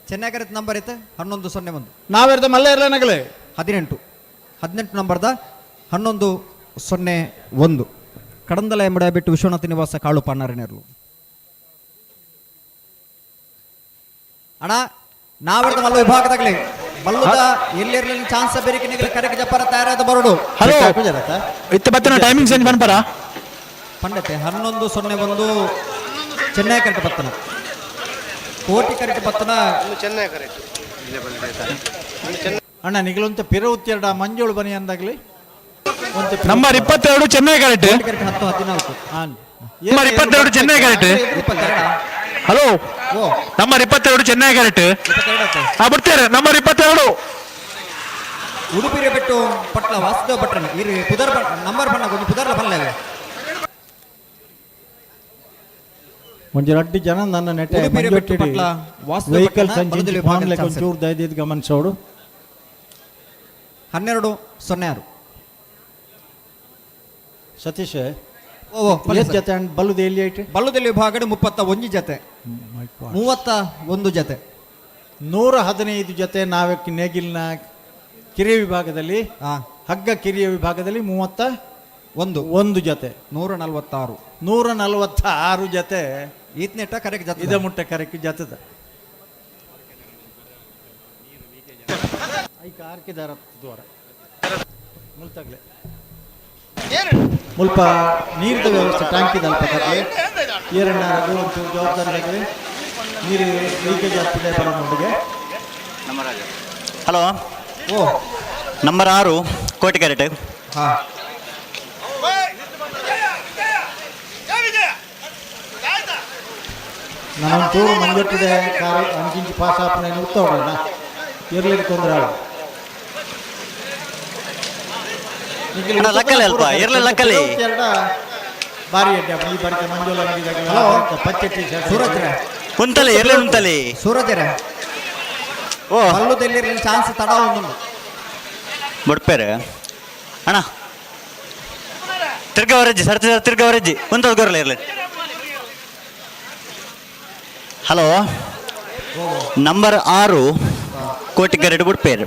ಚೆನ್ನೈ ಕರೆತ್ ನಂಬರ್ ಐತೆ 11-01. ನಾವೆರ್ದ ಮಲ್ಲೆ ಇರಲ ನಗಲೆ 18 18 ನಂಬರ್ದ 11-01. ಕಡಂದಲ ಎಂಬಡ ಬಿಟ್ಟು ವಿಶ್ವನಾಥ ನಿವಾಸ ಕಾಳು ಪಾನಾರನೇರ್ಲು. ಅಣ್ಣ ನಾವೆರ್ದ ಮಲ್ಲ ವಿಭಾಗದಾಗಲಿ ಬಲ್ಲುದ ಎಲ್ಲಿರ್ಲಿ ಚಾನ್ಸ್ ಬೇರೆ ನಿಗಲಿ ಕರೆಕ್ ಜಪ್ಪರ ತಯಾರಾದ ಬರೋಡು. ಹಲೋ ಇತ್ತ ಬತ್ತಿನ ಟೈಮಿಂಗ್ ಚೇಂಜ್ ಪನ್ಪರ ಪಂಡತೆ 11-01 ಚೆನ್ನೈ ಕರೆಕ್ಟ್ ಬತ್ತನ ಕೋಟಿ ಕರೆಕ್ಟ್ ಬತ್ತನ ಚೆನ್ನೈ ಕರೆಕ್ಟ್. ಅಣ್ಣ ನಿಗಲೊಂತ ಪಿರವುತ್ತೆರಡ ಮಂಜೋಳು ಬನಿ ಅಂದಾಗಲಿ number 22 Chennai correct. 10-14. Number 22 Chennai correct. Hello number 22 Chennai correct. ಆ ಬಿಡ್ತಾರೆ ನಂಬರ್ 22 ಉಡುಪಿರೆ ಬಿಟ್ಟು ಪಟ್ಲ ವಾಸುದೇವ ಭಟ್ರನ ಇರು ಪುದರ್ ನಂಬರ್ ಬಣ್ಣ ಕೊಂಚ ಪುದರ್ಲ ಬಲ್ಲೆ ಒಂಜಿ ರಡ್ಡಿ ಜನ ನನ್ನ ನೆಟ್ಟೆ ವೆಹಿಕಲ್ ಒಂಚೂರು ದಯದಿದ್ದು ಗಮನಿಸೋಡು. 12-06. ಸತೀಶ್ ಜೊತೆ ಬಲ್ಲುದ ಎಲ್ಲಿ ಐತೆ? ಬಲ್ಲುದಲ್ಲಿ ವಿಭಾಗಡೆ 31 ಜೊತೆ, 31 ಜೊತೆ, 115 ಜೊತೆ. ನಾವೇ ನೇಗಿಲ್ನ ಕಿರಿಯ ವಿಭಾಗದಲ್ಲಿ, ಹಗ್ಗ ಕಿರಿಯ ವಿಭಾಗದಲ್ಲಿ 31 ಜೊತೆ, 146 146 ಜೊತೆ. ಈತ್ನೆಟ್ಟ ಕರೆಕ್ಟ್ ಜೊತೆ ಇದ ಮುಟ್ಟ ಕರೆಕ್ಟ್ ಜೊತೆದ ಆರ್ಕಿದಾರ ದ್ವಾರ ಮುಲ್ತಾಗ್ಲೆ ಮುಲ್ಪ ನೀರಿನ ವ್ಯವಸ್ಥೆ ಟ್ಯಾಂಕಿದ ಅಲ್ಪ ಏರಣ್ಣ ರಘು ಒಂಚೂರು ಜವಾಬ್ದಾರಿ ಆಗಲಿ. ನೀರು ಲೀಕೇಜ್ ಆಗ್ತಿದೆ ಬರೋದೊಂದಿಗೆ. ಹಲೋ ಓ ನಂಬರ್ 6 ಕೋಟಿ ಕ್ಯಾರೆಟ್. ಹಾಂ ನಾನೊಂಚೂರು ಮಂಜೊಟ್ಟಿದೆ ಕಾರು ಅಂಚಿಂಚಿ ಪಾಸ್ ಆಪನೆ ಉತ್ತೋಡೋಣ ಇರ್ಲಿಕ್ಕೆ ತೊಂದರೆ ಅಲ್ಲ. ಲಕ್ಕಲೆ ಅಲ್ಪ ಇರ್ಲಿ ಲಕ್ಕಲಿ ಬಾರಿ ಅಡ್ಡಿ ಈ ಬಾರಿ ಮಂಜುಳ ಪಚ್ಚೆ ಟಿ ಶರ್ಟ್ ಸೂರಜ್ ಉಂತಲೆ ಇರ್ಲಿ ಉಂತಲೆ ಸೂರಜ್ ಓ ಬಲ್ಲುದೆಲ್ಲಿರ್ಲಿ ಚಾನ್ಸ್ ತಡ ಒಂದು ಬುಡ್ಪೇರೆ ಅಣ್ಣ ತಿರ್ಗವರಜ್ಜಿ ಸರ್ತಿ ತಿರ್ಗವರಜ್ಜಿ ಉಂತದ ಗೊರಲೆ ಇರ್ಲಿ. ಹಲೋ ನಂಬರ್ 6 ಕೋಟಿ ಗರಡು ಬುಡ್ಪೇರು.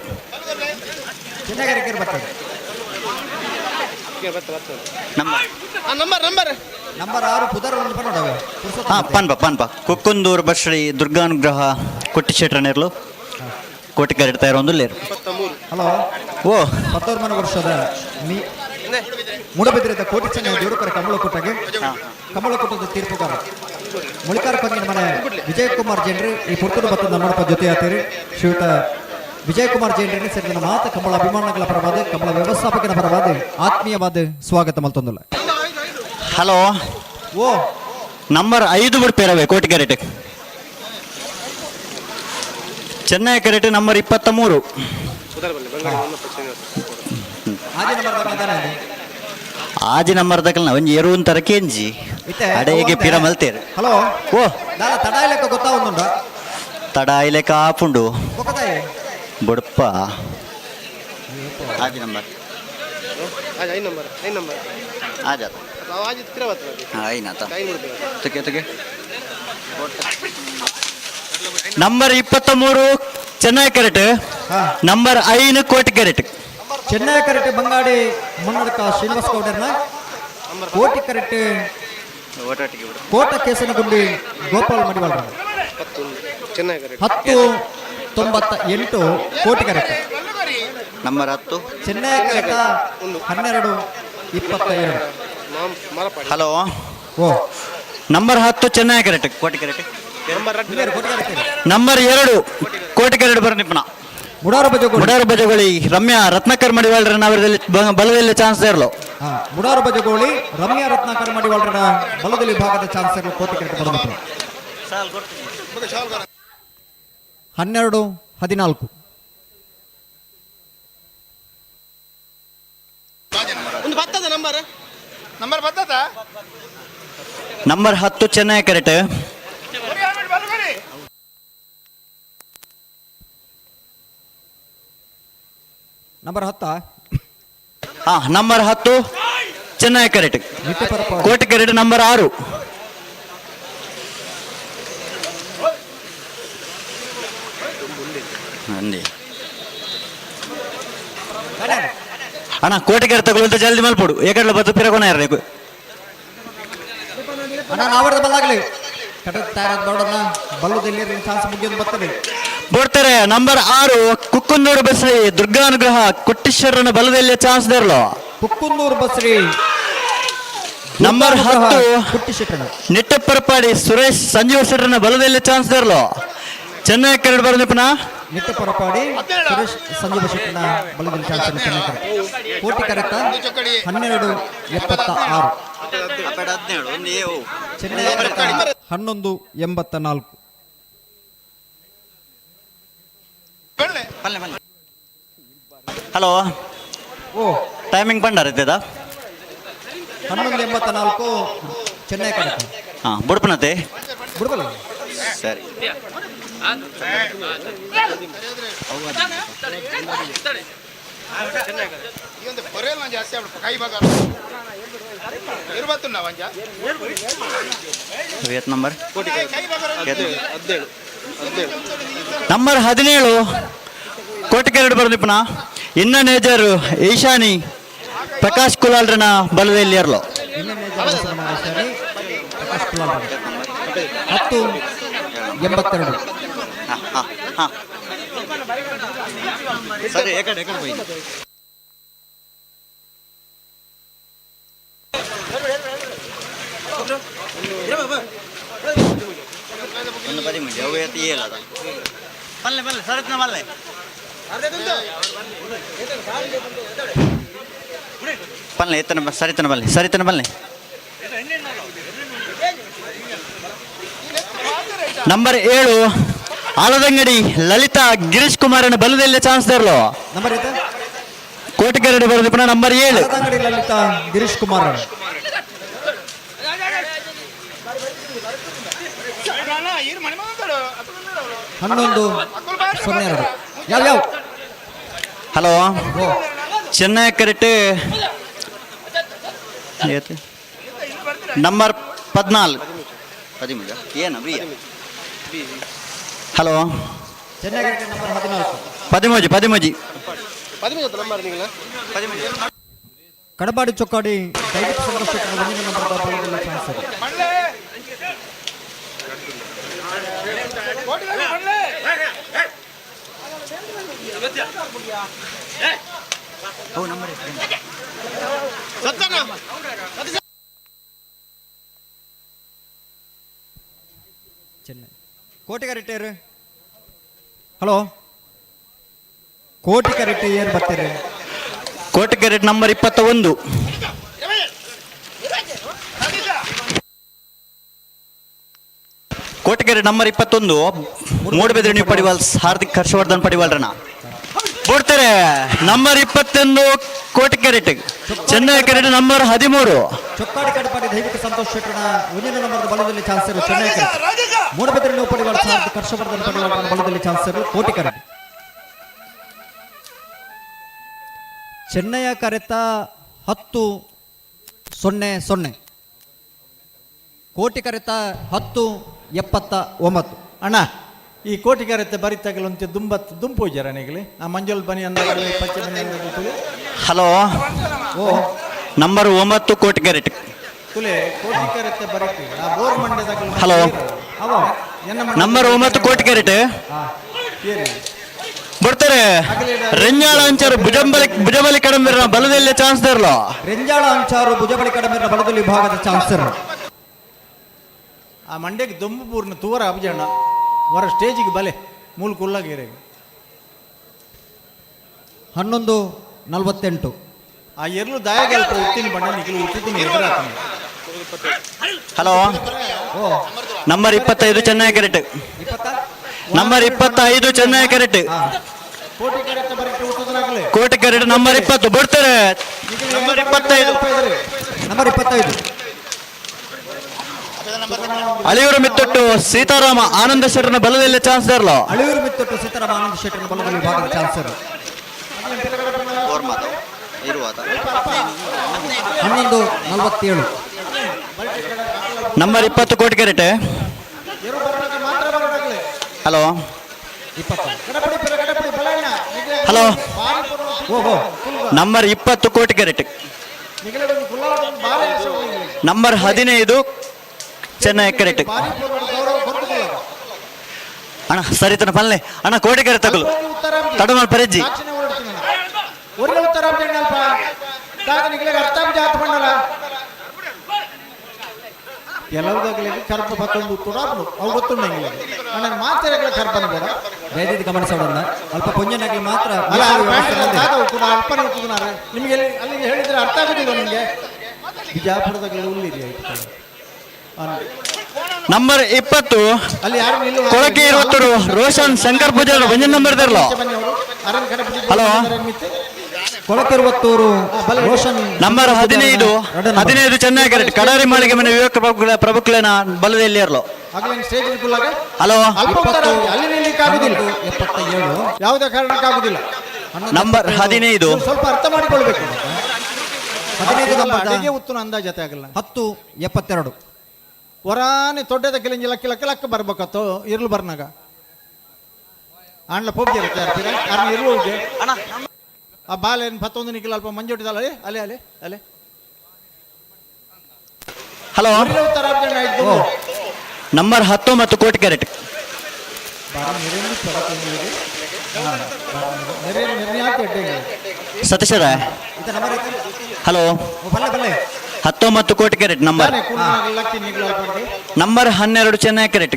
ನಂಬರ್ 6 ಪುದರ್ ಒಂದು ಪನ್ನಡವೆ. ಹಾಂ ಪನ್ಪ ಪನ್ಪ ಕುಕ್ಕುಂದೂರು ಬಶ್ರೀ ದುರ್ಗಾನುಗ್ರಹ ಕೊಟ್ಟಿ ಶೆಟ್ರನೇರ್ಲು ಕೋಟಿ ಗರಡು ತಯಾರು ಒಂದು ಲೇರು. ಹಲೋ ಓ 19 ವರ್ಷದ ಮೀ ಮೂಡಬಿದ್ರಿದ ಕೋಟಿ ಚೆನ್ನೈ ದೇವರುಕರ ಕಮಲಕೋಟಗೆ ಕಮಲಕೋಟದ ತೀರ್ಪುಗಾರ ಮುಳಿಕಾರ ಪಂಗಿನ ಮನೆ ವಿಜಯಕುಮಾರ್ ಜೈನ್ರಿ ಈ ಪುರ್ತೂರು ಭತ್ತದ ನಮ್ಮಡಪ್ಪ ಜೊತೆ ಆತೀರಿ. ಶ್ರೀಯುತ ವಿಜಯಕುಮಾರ್ ಜೈನ್ರಿ ಸೇರಿದ ಮಾತ ಕಮಲ ಅಭಿಮಾನಿಗಳ ಪರವಾದ ಕಮಲ ವ್ಯವಸ್ಥಾಪಕನ ಪರವಾದ ಆತ್ಮೀಯವಾದ ಸ್ವಾಗತ ಮಲ್ತೊಂದುಲ್ಲ. ಹಲೋ ಓ ನಂಬರ್ 5 ಬಿಡ್ಪೇರವೆ ಕೋಟಿ ಕ್ಯಾರೆಟ್. ಚೆನ್ನೈ ಕ್ಯಾರೆಟ್ ನಂಬರ್ 23. ಆಜಿ ನಂಬರ್ ದಕಲ್ನ ಒಂಜಿ ಎರುವಂತರ ಕೆಂಜಿ ಅಡೆಗೆ ಪಿರ ಮಲ್ತೇರು. ಹಲೋ ಓ ದಾಲ ತಡ ಇಲೆಕ್ಕ ಗೊತ್ತಾ ಒಂದುಂಡ ತಡ ಇಲೆಕ್ಕ ಆಪುಂಡು ಬುಡಪ್ಪ. ಆಜಿ ನಂಬರ್ ನಂಬರ್ 23 ಚೆನ್ನೈ ಕ್ಯಾರೆಟ್, ನಂಬರ್ 5 ಕೋಟಿ ಕ್ಯಾರೆಟ್. ಚೆನ್ನೈ ಕರೆಕ್ಟ್ ಬಂಗಾಡಿ ಮುನ್ನಡಕ ಶ್ರೀನಿವಾಸ ಗೌಡರ್ನ ಕೋಟಿ ಕರೆಕ್ಟ್ ಕೋಟ ಕೇಸನಗುಂಡಿ ಗೋಪಾಲ್ ಮಡಿವಾಳ. 10-98 ಕೋಟಿ ಕರೆಕ್ಟ್. ನಂಬರ್ 10 ಚೆನ್ನೈ ಕರೆಕ್ಟ್ 12-22. ಹಲೋ ಓ number 10 Chennaya correct Koti correct. Number 2 Koti ಕರೆಕ್ಟ್ ಬರ ನಿಪ್ಪನ ಮುಡಾರು ಬಜಗೋಳಿ ರಮ್ಯಾ ರತ್ನಾಕರ್ ಮಡಿವಾಳ್ರ ನಾವರದಲ್ಲಿ ಬಲದಲ್ಲಿ ಚಾನ್ಸ್ ಇರಲು. ಮುಡಾರು ಬಜಗೋಳಿ ರಮ್ಯಾ ರತ್ನಾಕರ್ ಮಡಿವಾಳ್ರ ಬಲದಲ್ಲಿ ಭಾಗದ ಚಾನ್ಸ್ ಇರಲು ಕೋಟಿ ಕರೆಕ್ಟ್ ಬರ 12-14. Number 10 Chennaya correct. ನಂಬರ್ 10 ಹಾ number 10 Chennaya correct Koti correct. Number 6 ಅಣ್ಣ ಕೋಟಿಗೆರೆ ತಗೊಳ್ಳುವಂತ ಜಲ್ದಿ ಮಲ್ಪಡು ಏಕಡ್ಲ ಬತ್ತು ಪಿರಗೋಣ ಯಾರು ಅಣ್ಣ ನಾವರ್ದ ಬಲ್ಲಾಗಲಿ ಕಟ ತಯಾರಾದ ಬರೋಣ ಬಲ್ಲದಲ್ಲಿ ಚಾನ್ಸ್ ಮುಗಿಯೋದು ಬರ್ತದೆ. ಬರ್ತಾರೆ ನಂಬರ್ 6 ಕುಕ್ಕುಂದೂರು ಬಸ್ರಿ ದುರ್ಗಾನುಗ್ರಹ ಕುಟ್ಟೀಶ್ವರನ ಬಲದಲ್ಲಿ ಚಾನ್ಸ್ ದೇರ್ಲು. ಕುಕ್ಕುಂದೂರು ಬಸ್ರಿ ನಂಬರ್ 10 ಕುಟ್ಟಿ ಶೆಟ್ಟಣ ನಿಟ್ಟಪ್ಪರಪಾಡಿ ಸುರೇಶ್ ಸಂಜೀವ ಶೆಟ್ಟರನ ಬಲದಲ್ಲಿ ಚಾನ್ಸ್ ದೇರ್ಲು. ಚೆನ್ನೈ ಕರಡು ಬರೋದಪ್ಪನ ನಿಟ್ಟಪರಪಾಡಿ ಸುರೇಶ್ ಸಂಜೀವ ಶೆಟ್ಟನ ಬಲದಲ್ಲಿ ಚಾನ್ಸ್ ಚೆನ್ನೈ ಕರೆತ. ಕೋಟಿ ಕರೆತ 12.76. ಚೆನ್ನೈ ಕರೆತ 11.84. ಹಲೋ ಓ ಟೈಮಿಂಗ್ ಬಂಡಾರ ಇದ್ದದ 11.84 ಚೆನ್ನೈ ಕರೆತ. ಹಾ ಬುಡ್ಪನತೆ ಬಿಡ್ಬಲ್ಲ. ಸರಿ. ನಂಬರ್ ನಂಬರ್ 17 ಕೋಟಿಕೆರಡು ಬರೋದಿಪ್ಪನ ಇನ್ನ ನೇಜರು ಈಶಾನಿ ಪ್ರಕಾಶ್ ಕುಲಾಲ್ರನ ಬಲದಲ್ಲಿ ಇರಲು. ಪ್ರಕಾಶ್ ಕುಲಾಲ್ 10.82. ಸರಿ ಏಕಡೆ ಏಕಡೆ ಹೋಗಿ. ಒಂದು ಪದಿಮೂರು ಅವು ಎತ್ತಿ ಏಳದ ಬಲ್ಲೆ ಬಲ್ಲೆ ಸರತ್ನ ಬಲ್ಲೆ ಪಲ್ಲೆ ಎತ್ತನ ಸರಿತನ ಬಲ್ಲೆ ಸರಿತನ ಬಲ್ಲೆ. ನಂಬರ್ 7 ಆಲದಂಗಡಿ ಲಲಿತಾ ಗಿರೀಶ್ ಕುಮಾರನ ಬಲದಲ್ಲಿ ಚಾನ್ಸ್ ದೇರ್ಲು. ನಂಬರ್ ಕೋಟಿಕೆರಡು ಬರೋದು ನಂಬರ್ 7 ಆಲದಂಗಡಿ ಲಲಿತಾ ಗಿರೀಶ್ ಕುಮಾರ್ 11.02. ಯಾವ ಯಾವ ಹಲೋ ಚೆನ್ನೈ ಕರೆಕ್ಟ್ ನಂಬರ್ 14 13 ಏನು ಹಲೋ ಚೆನ್ನೈ ಕರೆಕ್ಟ್ ನಂಬರ್ 14 ಪದಿಮೂಜಿ ಪದಿಮೂಜಿ. ಕಡಬಾಡಿ ಚೊಕ್ಕಾಡಿ ದೈವಿಕ ಸಂಘ 1 ನಂಬರ್ ಬಲದಲ್ಲಿ ಚಾನ್ಸ್ ಇದೆ. ಚೆನ್ನೈ ಕೋಟಿಕ ರಿಟೇರ್. ಹಲೋ ಕೋಟಿಕ ರಿಟೇರ್ ಬರ್ತೀರಿ. ಕೋಟಿಕೆರೆ ನಂಬರ್ 21. ಕೋಟಿಕೆರೆ ನಂಬರ್ 21 ಮೂಡಬಿದ್ರೆ ನೀವು ಪಡಿವಾಲ್ ಹಾರ್ದಿಕ್ ಹರ್ಷವರ್ಧನ್ ಪಡಿವಾಲ್ರನ ಬಿಡ್ತಾರೆ. ನಂಬರ್ 21 ಕೋಟಿಕೆರೆ ಚೆನ್ನೈ ಕೆರೆ ನಂಬರ್ 13 ಚೊಕ್ಕಾಡಿ ಕಡಪಾಡಿ ದೈವಿಕ ಸಂತೋಷ್ ಶೆಟ್ಟರನ 1 ನಂಬರ್ ಬಲದಲ್ಲಿ ಚಾನ್ಸ್ ಇರು ಚೆನ್ನೈ ಕರೆ. ಮೂಡಬಿದ್ರೆ ನೀವು ಪಡಿವಾಳ ಹಾರ್ದಿಕ್ ಹರ್ಷವರ್ಧನ್ ಪಡಿವಾಳರನ ಬಲದಲ್ಲಿ ಚಾನ್ಸ್ ಇರು ಕೋಟಿ ಕರೆ. ಚೆನ್ನೈಯ ಕರೆತ 10.00. ಕೋಟಿ ಕರೆತ 10.79. ಅಣ್ಣ ಈ ಕೋಟಿ ಕರೆತ ಬರಿತಾಗಲಂತೆ ದುಂಬತ್ ದುಂಪು ಜರಣಿಗಲಿ ಆ ಮಂಜಲ್ ಬನಿ ಅಂದಾಗಲಿ ಪಚ್ಚೆ ಬನಿ ಅಂದಾಗಲಿ. ಹಲೋ ಓ ನಂಬರ್ 9 ಕೋಟಿ ಕ್ಯಾರೆಟ್ ತುಲೆ ಕೋಟಿ ಕರೆತ ಬರಿತಿ ಆ ಬೋರ್ ಮಂಡ್ಯದಾಗಲಿ. ಹಲೋ ಅವ ನಂಬರ್ 9 ಕೋಟಿ ಕ್ಯಾರೆಟ್ ಬರ್ತಾರೆ. ರೆಂಜಾಳ ಅಂಚಾರು ಭುಜಂಬಲಿ ಭುಜಬಲಿ ಕಡಂಬಿರ ಬಲದಲ್ಲಿ ಚಾನ್ಸ್ ದೇರ್ಲು. ರೆಂಜಾಳ ಅಂಚಾರು ಭುಜಬಲಿ ಕಡಂಬಿರ ಬಲದಲ್ಲಿ ವಿಭಾಗದ ಚಾನ್ಸ್. ಆ ಮಂಡ್ಯಕ್ಕೆ ದೊಂಬು ಪೂರ್ಣ ತೂವರ ಅಭಿಜನ ಹೊರ ಸ್ಟೇಜಿಗೆ ಬಲೆ ಮೂಲ ಕುಲ್ಲಾಗಿರೆ. 11.48. ಆ ಎರ್ಲು ದಾಯಗಲ್ಪ ಉತ್ತಿನ ಬಣ್ಣ ನಿಖಲು ಉತ್ತಿನ ಎದುರಾತನ. Hello number 25 Chennai correct. Number 25 Chennai correct. Koti ಕ್ಯಾರೆಟ್ ನಂಬರ್ 20 ಬಿಡ್ತಾರೆ. ನಂಬರ್ 25 ನಂಬರ್ 25 ಅಳಿಯೂರು ಮಿತ್ತೊಟ್ಟು ಸೀತಾರಾಮ ಆನಂದ ಶೆಟ್ಟರನ ಬಲದಲ್ಲಿ ಚಾನ್ಸ್ ದೇರ್ಲು. ಅಳಿಯೂರು ಮಿತ್ತೊಟ್ಟು ಸೀತಾರಾಮ ಆನಂದ ಶೆಟ್ಟರನ ಬಲದಲ್ಲಿ ವಿಭಾಗದ ಚಾನ್ಸ್ 11.47. ನಂಬರ್ 20 ಕೋಟಿ ಕ್ಯಾರೆಟ್. ಹಲೋ ಹಲೋ ನಂಬರ್ 20 ಕೋಟಿಕೆರೆಟ್, ನಂಬರ್ 15 ಚೆನ್ನೈ ಕೆರೆಟ್. ಅಣ್ಣ ಸರಿತನ ಪಲ್ಲೆ ಅಣ್ಣ ಕೋಟಿಕೆರೆ ತಗಲು ತಡಮಲ್ ಪರೆಜ್ಜಿ. ಕೆಲವುದಾಗಲಿಗೆ ಕರ್ಪ ಪತ್ತೊಂದು ತುಡಾಪು ಅವು ಗೊತ್ತುಂಡು ಅಣ್ಣ ಮಾತೆರೆಗಳ ಕರ್ಪನೆ ಬೇಡ. ದಯವಿಟ್ಟು ಗಮನಿಸೋಣ, ಅಲ್ಪ ಪೊಂಜನಾಗಿ ಮಾತ್ರ ಅಲ್ಲ ಕೂಡ ಅಲ್ಪನೆ ಉತ್ತುನಾರೆ ನಿಮಗೆ ಅಲ್ಲಿ ಹೇಳಿದ್ರೆ ಅರ್ಥ ಆಗುದಿಲ್ಲ ನಿಮಗೆ. ಬಿಜಾಪುರದಾಗಲಿ ಉಲ್ಲಿರಿ ಆಯ್ತು. ನಂಬರ್ 20 ಅಲ್ಲಿ ಯಾರು ಕೊಳಕೆ ಇರುವತ್ತರು ರೋಷನ್ ಶಂಕರ್ ಪೂಜಾರಿ ಒಂಜನ್ ನಂಬರ್ ಇರ್ಲೋ. ಹಲೋ ಕೊಳಕಿರುವತ್ತೂರು ರೋಷನ್ ನಂಬರ್ 15 15 ಚೆನ್ನೈ ಕರೆಕ್ಟ್ ಕಡಾರಿ ಮಾಳಿಗೆ ಮನೆ ವಿವೇಕ ಪ್ರಭುಕ್ಲೇನ ಬಲದಲ್ಲಿ ಇರಲು. ಹಲೋ ಯಾವುದೇ ಕಾರಣಕ್ಕಾಗುದಿಲ್ಲ. ನಂಬರ್ 15 ಸ್ವಲ್ಪ ಅರ್ಥ ಮಾಡಿಕೊಳ್ಬೇಕು. 15 ಉತ್ತನ ಅಂದಾಜತೆ ಆಗಲ್ಲ. 10:72 ವರಾನೆ ತೊಡ್ಡೆದ ಕಿಲಿಂಜಿ ಲಕ್ಕಿ ಲಕ್ಕ ಲಕ್ಕ ಬರ್ಬೇಕತ್ತು ಇರ್ಲು ಬರ್ನಾಗ ಆಂಡ್ಲ ಪೋಬ್ಜಿ ಅರ್ನ ಇರ್ಲು ಹೋಗಿ ಆ ಬಾಲ್ ಏನು ಪತ್ತೊಂದು ನಿಖಿಲ್ ಅಲ್ಪ ಮಂಜೊಟ್ಟಿದಲ್ಲ ಅಲೆ ಅಲೆ ಅಲೆ. ಹಲೋ ನಂಬರ್ 19 ಕೋಟಿ ಕ್ಯಾರೆಟ್. ಸತೀಶರ ಹಲೋ 19 ಕೋಟಿ ಕ್ಯಾರೆಟ್ ನಂಬರ್. ನಂಬರ್ 12 ಚೆನ್ನೈ ಕ್ಯಾರೆಟ್.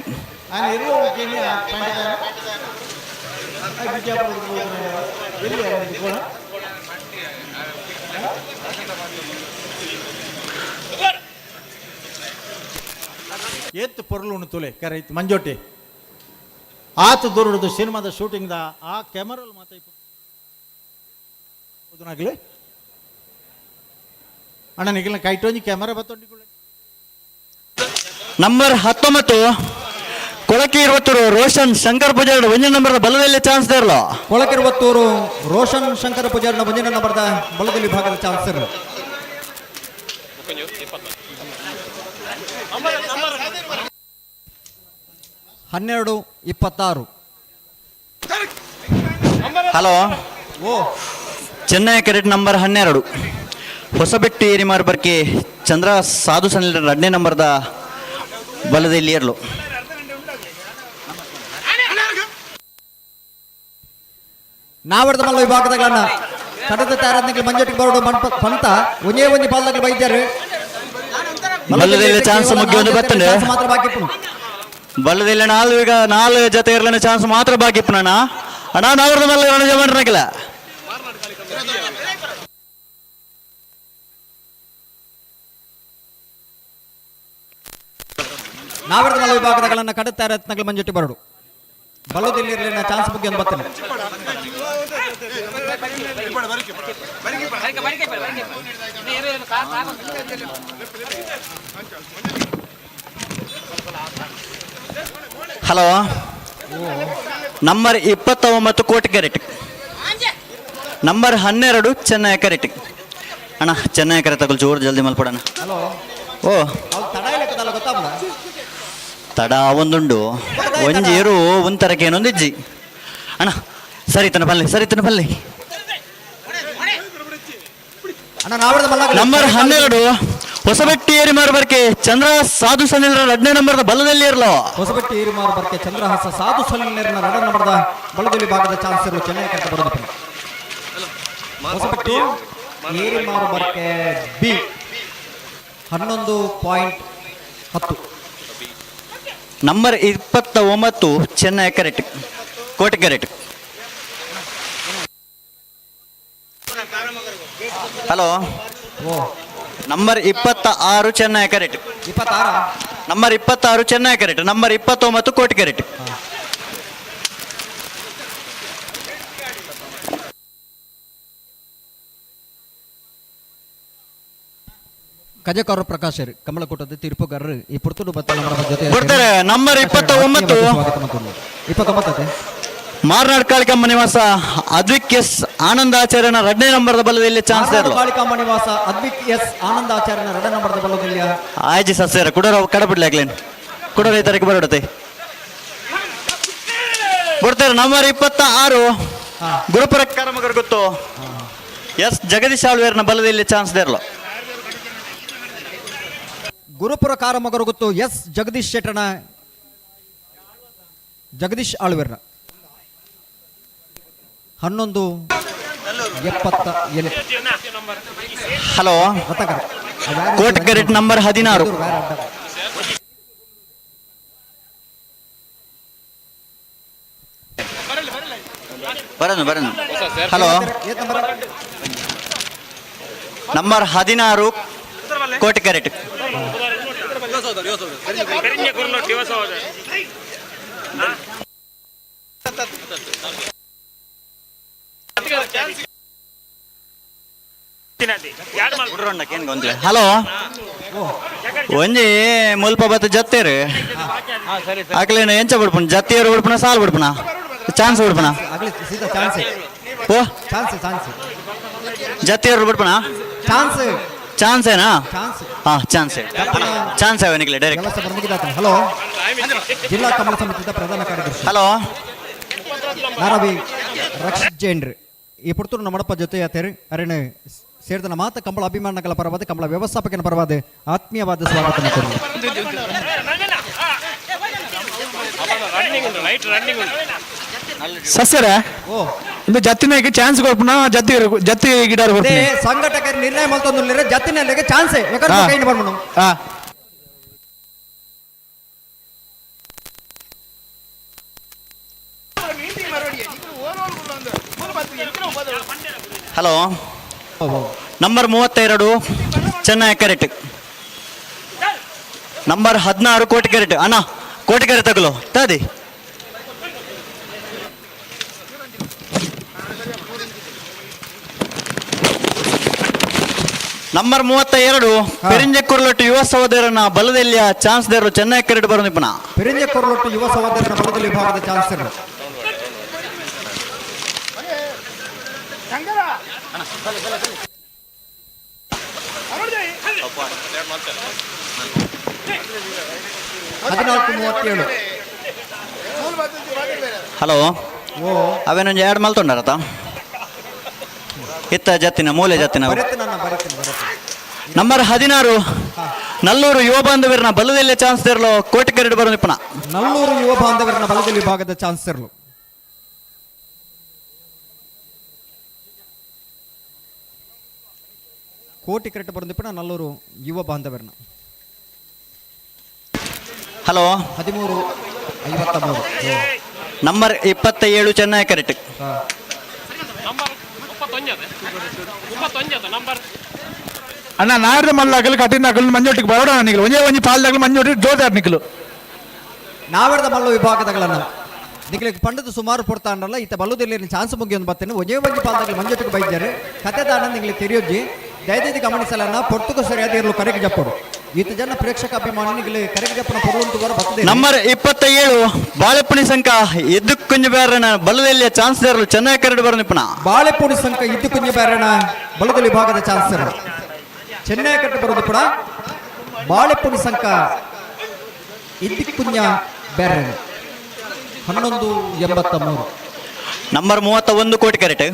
ಏತ್ ಪೊರ್ಲು ತುಲೆ ಕರೈತ್ ಮಂಜೋಟಿ ಆತ ದೂರದು ಸಿನಿಮಾದ ಶೂಟಿಂಗ್ದ ಆ ಕ್ಯಾಮರಲ್ಲಿ ಮಾತಾಗ್ಲಿ ಅಣ್ಣ ನಿಗಿಲ್ಲ ಕೈಟೋಂಜಿ ಕ್ಯಾಮರಾ ಬತ್ತೊಂಡಿ. ನಂಬರ್ 19 ಕೊಳಕಿ ಇರುವತ್ತೂರು ರೋಷನ್ ಶಂಕರ್ ಪೂಜಾರಿ ಒಂಜಿ ನಂಬರ್ದ ಬಲದಲ್ಲಿ ಚಾನ್ಸ್ ಇರಲ್ಲ. ಕೊಳಕಿರುವತ್ತೂರು ರೋಷನ್ ಶಂಕರ್ ಪೂಜಾರಿನ ಒಂಜಿ ನಂಬರ್ದ ಬಲದಲ್ಲಿ ಭಾಗದ ಚಾನ್ಸ್ ಇರಲು. 12:26. ಹಲೋ ಚೆನ್ನೈ ಕೆರೆಟ್ ನಂಬರ್ 12 ಹೊಸಬೆಟ್ಟಿ ಏರಿಮಾರ್ ಬರ್ಕೆ ಚಂದ್ರ ಸಾಧು ಸನಿಲ್ 2ನೇ ನಂಬರ್ದ ಬಲದಲ್ಲಿ ಇರಲು. ನಾವರ್ದ ಮಲ್ಲ ವಿಭಾಗದಗಳನ್ನ ತಡದ ತಾರತ್ನಕ್ಕೆ ಮಂಜಟ್ಟಿಗೆ ಬರೋಡು ಪಂತ ಒಂದೇ ಒಂಜಿ ಪಾಲ್ದಾಗ ಬೈದ್ಯಾರು. ಬಲ್ಲದಲ್ಲಿ ಚಾನ್ಸ್ ಮುಗಿಯೊಂದು ಬತ್ತಂಡೆ ಮಾತ್ರ ಬಾಕಿ. ಬಲ್ಲದಲ್ಲಿ ನಾಲ್ಕು ಈಗ 4 ಜೊತೆ ಇರಲಿನ ಚಾನ್ಸ್ ಮಾತ್ರ ಬಾಕಿ ಅಣ್ಣ. ಅಣ್ಣ ನಾವರ್ದ ಮಲ್ಲ ಜಮಾನ್ರಕಿಲ್ಲ. ನಾವರ್ದ ಮಲ್ಲ ವಿಭಾಗದಗಳನ್ನ ಕಡತ ರತ್ನಗಳು ಮಂಜುಟ್ಟಿ ಬರಡು ಬಲ್ಲದಲ್ಲಿ ಇರಲಿಲ್ಲ ಚಾನ್ಸ್ ಮುಗಿಯೊಂದು ಬತ್ತನೆ. ಹಲೋ ನಂಬರ್ 29 ಕೋಟಿ ಕ್ಯಾರೆಟ್, ನಂಬರ್ 12 ಚೆನ್ನೈ ಕ್ಯಾರೆಟ್. ಅಣ್ಣ ಚೆನ್ನೈ ಕ್ಯಾರೆಟ್ ತಗೊಳ್ಳಿ ಜೋರು ಜಲ್ದಿ ಮಲ್ಪಡೋಣ. ಓ ತಡ ಒಂದುಂಡು ಒಂಜಿ ಏರು ಒಂಥರಕ್ಕೆ ಏನೊಂದು ಇಜ್ಜಿ ಅಣ್ಣ. ಸರಿ ತನ ಪಲ್ಲೆ ಸರಿ ತನ ಪಲ್ಲೆ. ನಂಬರ್ 12 ಹೊಸಬೆಟ್ಟಿ ಏರಿಮಾರು ಬರ್ಕೆ ಚಂದ್ರ ಸಾಧು ಸನಿಲ್ರ 2ನೇ ನಂಬರ್ದ ಬಲದಲ್ಲಿ ಇರಲು. ಹೊಸಬೆಟ್ಟಿ ಏರಿಮಾರು ಬರ್ಕೆ ಚಂದ್ರಹಾಸ ಸಾಧು ಸನಿಲ್ರ 2ನೇ ನಂಬರ್ದ ಬಲದಲ್ಲಿ ಭಾಗದ ಚಾನ್ಸ್ ಇರಲು ಚೆನ್ನೈ ಕರೆತ ಬರೋದು. ಹೊಸಬೆಟ್ಟಿ ಏರಿಮಾರು ಬರ್ಕೆ ಬಿ 11.10. ನಂಬರ್ 29 ಚೆನ್ನೈ ಕೆರೆಟ್ ಕೋಟೆ ಕೆರೆಟ್. ಹಲೋ ನಂಬರ್ 26 ಚೆನ್ನೈ ಕೆರೆಟ್. ನಂಬರ್ 26 ಚೆನ್ನೈ ಕೆರೆಟ್, ನಂಬರ್ 29 ಕೋಟೆ ಕೆರೆಟ್. ಕಜಕಾರ ಪ್ರಕಾಶ್ ಕಮಲಕೂಟದ ತೀರ್ಪುಗಾರರು ಈ ಪುರ್ತುಡು ಜೊತೆ ಬರ್ತಾರೆ. ನಂಬರ್ 29 29 ಮಾರ್ನಾಡ್ ಕಾಳಿಕಾಂಬ ನಿವಾಸ ಅದ್ವಿಕ್ ಎಸ್ ಆನಂದಾಚಾರ್ಯನ 2ನೇ ನಂಬರ್ದ ಬಲದಲ್ಲಿ ಚಾನ್ಸ್ ಇರಲು. ಕಾಳಿಕಾಂಬ ನಿವಾಸ ಅದ್ವಿಕ್ ಎಸ್ ಆನಂದಾಚಾರ್ಯನ 2ನೇ ನಂಬರ್ದ ಬಲದಲ್ಲಿ ಆಯ್ಜಿ ಸಸ್ಯರ ಕುಡರ ಕಡಬಿಡ್ಲಿ ಆಗ್ಲೇನು ಕುಡರ ರೈತರಿಗೆ ಬರೋಡತೆ ಬರ್ತಾರೆ. ನಂಬರ್ 26 ಗುರುಪುರ ಕರಮಗರ್ ಗೊತ್ತು ಎಸ್ ಜಗದೀಶ್ ಆಳ್ವೇರ್ನ ಬಲದಲ್ಲಿ ಚಾನ್ಸ್ ದೇರ್ಲು. ಗುರುಪುರ ಕಾರಮಗರು ಗೊತ್ತು ಎಸ್ ಜಗದೀಶ್ ಶೆಟ್ಟನ ಜಗದೀಶ್ ಆಳ್ವೇರ್ನ 11:78. ಹಲೋ, ಕೋಟ್ ಕರೆಟ್ ನಂಬರ್ 16. ಬರೋಣ ಬರೋಣ. ಹಲೋ, ನಂಬರ್ 16 ಕೋಟಿ ಕರೆಟ್. ಹಲೋ, ಒಂಜಿ ಮುಲ್ಪ ಬತ್ತ ಜತ್ತೇರು ಅಕ್ಲೇನ ಎಂಚ ಬಿಡ್ಪುಣ ಜತ್ತಿಯರು ಬಿಡ್ಪುಣ ಸಾಲ್ ಬಿಡ್ಪುಣ ಚಾನ್ಸ್ ಬಿಡ್ಪುಣ ಓ ಚಾನ್ಸ್ ಚಾನ್ಸ್ ಜತ್ತಿಯರು ಬಿಡ್ಪುಣ ಚಾನ್ಸ್ ಚಾನ್ಸ್ ಏನಾ? ಚಾನ್ಸ್. ಹಾ ಚಾನ್ಸ್ ಚಾನ್ಸ್ ಅವನಿಗೆ ಡೈರೆಕ್ಟ್. ಹಲೋ, ಜಿಲ್ಲಾ ಕಮಲ ಸಮಿತಿಯ ಪ್ರಧಾನ ಕಾರ್ಯದರ್ಶಿ ಹಲೋ ನಾರವಿ ರಕ್ಷಿತ್ ಜೈನ್ರಿ ಈ ಪುರ್ತೂರು ನಮ್ಮಡಪ್ಪ ಜೊತೆ ಆತೇರಿ ಅರೇನು ಸೇರಿದ ಮಾತ ಕಂಬಳ ಅಭಿಮಾನಗಳ ಪರವಾದ ಕಂಬಳ ವ್ಯವಸ್ಥಾಪಕನ ಪರವಾದ ಆತ್ಮೀಯವಾದ ಸ್ವಾಗತ. ಸಸ್ಯರ ಇಂದು ಜತ್ತಿನಾಗ ಚಾನ್ಸ್ ಕೊಡ್ಪುನ ಜತ್ತಿ ಜತ್ತಿ ಗಿಡ ಸಂಘಟಕರು ನಿರ್ಣಯ ಮಲ್ತೊಂದು ಜತ್ತಿನಲ್ಲಿಗೆ ಚಾನ್ಸ್ ಯಾಕಂದ್ರೆ ಬರ್ಮನು. ಹಾ hello, number 32 Chennai correct. Number 16 Koti correct. ಅಣ್ಣ ಕೋಟಿ ಕರೆ ತಗಲು ತಾದಿ. ನಂಬರ್ 32 ಪೆರಿಂಜೆ ಕೊರ್ಲೊಟ್ಟು ಯುವ ಸಹೋದರನ ಬಲದಲ್ಲಿಯ ಚಾನ್ಸ್ ದೇರು ಚೆನ್ನೈ ಕರೆಕ್ಟ್ ಬರೋ ನಿಪುಣ. ಪೆರಿಂಜೆ ಕೊರ್ಲೊಟ್ಟು ಯುವ ಸಹೋದರನ ಬಲದಲ್ಲಿ ವಿಭಾಗದ ಚಾನ್ಸ್ ಇರು. 14:37. ಹಲೋ, ಅವೇನೊಂದು ಎರಡು ಮಲ್ತೊಂಡಾರತ ಇತ್ತ ಜತ್ತಿನ ಮೂಲೆ ಜತ್ತಿನ. ನಂಬರ್ 16 ನಲ್ಲೂರು ಯುವ ಬಾಂಧವರನ್ನ ಬಲದಲ್ಲಿ ಚಾನ್ಸ್ ಇರಲು ಕೋಟಿ ಕರೆಡು ಬರೋ ನಿಪುಣ. ನಲ್ಲೂರು ಯುವ ಬಾಂಧವರನ್ನ ಬಲದಲ್ಲಿ ವಿಭಾಗದ ಚಾನ್ಸ್ ಇರಲು. ಕೋಟಿ ಕರೆಕ್ಟ್ ಬರೋ ನಿಪುಣ ನಲ್ಲೂರು ಯುವ ಬಾಂಧವರನ್ನ. ಹಲೋ, 13:53. Number 27 Chennai correct. ಅಣ್ಣ ನಾರದ ಮಲ್ಲ ಅಗಲು ಕಟ್ಟಿನ ಅಗಲು ಮಂಜೊಟ್ಟಿಗೆ ಬರೋಣ ನಿಖಲು ಒಂದೇ ಒಂಜಿ ಪಾಲ್ದಾಗಲು ಮಂಜೊಟ್ಟಿಗೆ ಜೋದಾರ್ ನಿಖಲು. ನಾವರ್ದ ಮಲ್ಲು ವಿಭಾಗದಗಳನ್ನು ನಿಖಲಿಗೆ ಪಂಡದ ಸುಮಾರು ಪೊರ್ತಾಂಡಲ್ಲ ಈತ ಬಲ್ಲುದಿಲ್ಲ ಚಾನ್ಸ್ ಮುಗಿಯೊಂದು ಬರ್ತೇನೆ ಒಂದೇ ಒಂಜಿ ಪಾಲ್ದಾಗಲು ಮಂಜೊಟ್ಟಿಗೆ ಬೈದ್ದಾರೆ ಕತೆ ದಾನ ನಿಂಗೆ ತೆರೆಯೋಜಿ ದಯದೀದಿ ಗಮನಿಸಲನ್ನ ಪೊರ್ತುಕು ಸರಿಯಾದ ಇರಲು ಕರೆಗೆ ಜಪ್ಪಡು ಈತ ಜನ ಪ್ರೇಕ್ಷಕ ಅಭಿಮಾನಿಗಳು ಕರೆಗೆ ಜಪ್ಪನ ಪೊರುವಂತುವರ ಬರ್ತದೆ. ನಂಬರ್ 27 ಬಾಳೆಪುಣಿ ಸಂಘ ಎದ್ದು ಕುಂಜ ಬೇರನ ಬಲದಲ್ಲಿ ಚಾನ್ಸ್ ಇರಲು ಚೆನ್ನೈ ಕರಡು ಬರೋ ನಿಪುಣ. ಬಾಳೆಪುಣಿ ಸಂಘ ಇದ್ದು ಕುಂಜ ಬೇರನ ಬಲದಲ್ಲಿ ವಿಭಾಗದ ಚಾನ್ಸ್ ಇರಲು ಚೆನ್ನೈ ಕಟ್ಟು ಬರೋದು ಕೂಡ ಬಾಳೆಪುಣಿ ಸಂಘ ಇದ್ದು ಕುಂಜ ಬೇರನ 11:83. Number 31 Koti correct.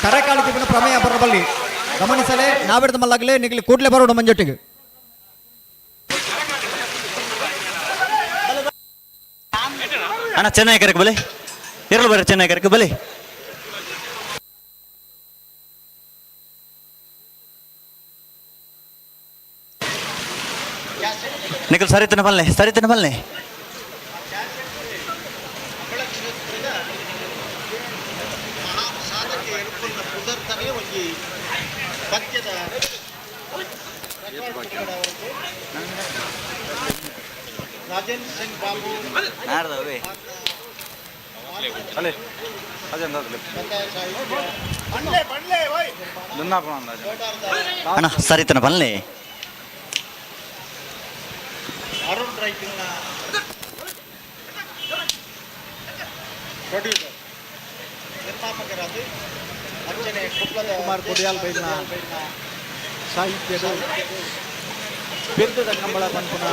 ಕರೆಕಾಳು ಜೀವನ ಪ್ರಮೇಯ ಬರಬಲ್ಲಿ ಗಮನಿಸಲೇ ನಾವಿಡ್ದ ಮಲ್ಲಾಗಲೇ ನಿಗಲಿ ಕೂಡಲೇ ಬರೋಣ ಮಂಜೊಟ್ಟಿಗೆ. ಅಣ್ಣ ಚೆನ್ನೈ ಕರೆಕ್ ಬಲೆ ಇರಲು ಬರ ಚೆನ್ನೈ ಕರೆಕ್ ಬಲೆ. ನಿಖಲ್ ಸರಿತನ ಬಲ್ಲೆ ಸರಿತನ ಬಲ್ಲೆ. ಅಣ್ಣ ಸರಿತನ ಬಲ್ಲೆ. ಕುಮಾರ್ ಕೊಡಿಯಾಲ್ ಬೈನ ಸಾಹಿತ್ಯದ ಬಿರುದದ ಕಂಬಳ ಪನ್ಪುನ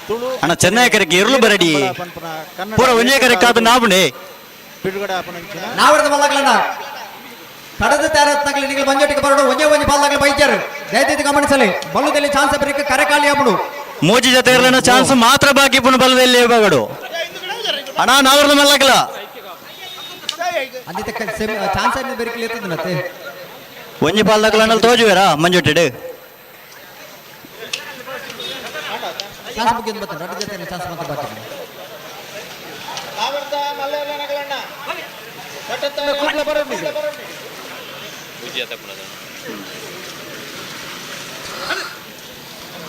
ತುಳು ಅಣ್ಣ ಚೆನ್ನೈ ಕರೆಗೆ ಇರಲು ಬರಡಿ ಪನ್ಪುನ ಕನ್ನಡ ಪೂರ ಒಂಜೇ ಕರೆಕ್ ಕಾದು ನಾವುಂಡೆ ಬಿಡುಗಡೆ ಆಪನಂಚಿನ ನಾವರ್ದ ಮಲ್ಲಾಗಲಣ್ಣ ಕಡದ ತಯಾರತ್ನಾಗಲಿ ನಿಗಲ್ ಮಂಜೊಟ್ಟಿಗೆ ಬರೋಡು. ಒಂಜೇ ಒಂಜಿ ಬಾಲ್ದಾಗಲಿ ಬೈಜಾರು. ದಯದೀತಿ ಗಮನಿಸಲಿ, ಬಲ್ಲುದಲ್ಲಿ ಚಾನ್ಸ್ ಬರೀಕ್ ಕರೆಕಾಲಿ ಅಪ್ಪಡು. ಮೂಜಿ ಜೊತೆ ಇರ್ಲಿನ ಚಾನ್ಸ್ ಮಾತ್ರ ಬಾಕಿ ಪುನ ಬಲದಲ್ಲಿ ವಿಭಾಗಡು. ಅಣ್ಣ, ನಾವರ್ದ ಮಲ್ಲಕಲ. ಅಂದಿತ ಚಾನ್ಸ್ ಅನ್ನು ಬೆರಿಕಲಿ ಇರ್ತದನತ್ತೆ. ಒಂಜಿ ಪಾಲ್ದಾಗಲ ತೋಜುವೇರಾ ಮಂಜೊಟ್ಟಿಡು? ಚಾನ್ಸ್ ಮುಗಿದ್ ಬರ್ತದೆ. ರಡ್ಡು ಜೊತೆ ಚಾನ್ಸ್ ಮಾತ್ರ ಬಾಕಿ.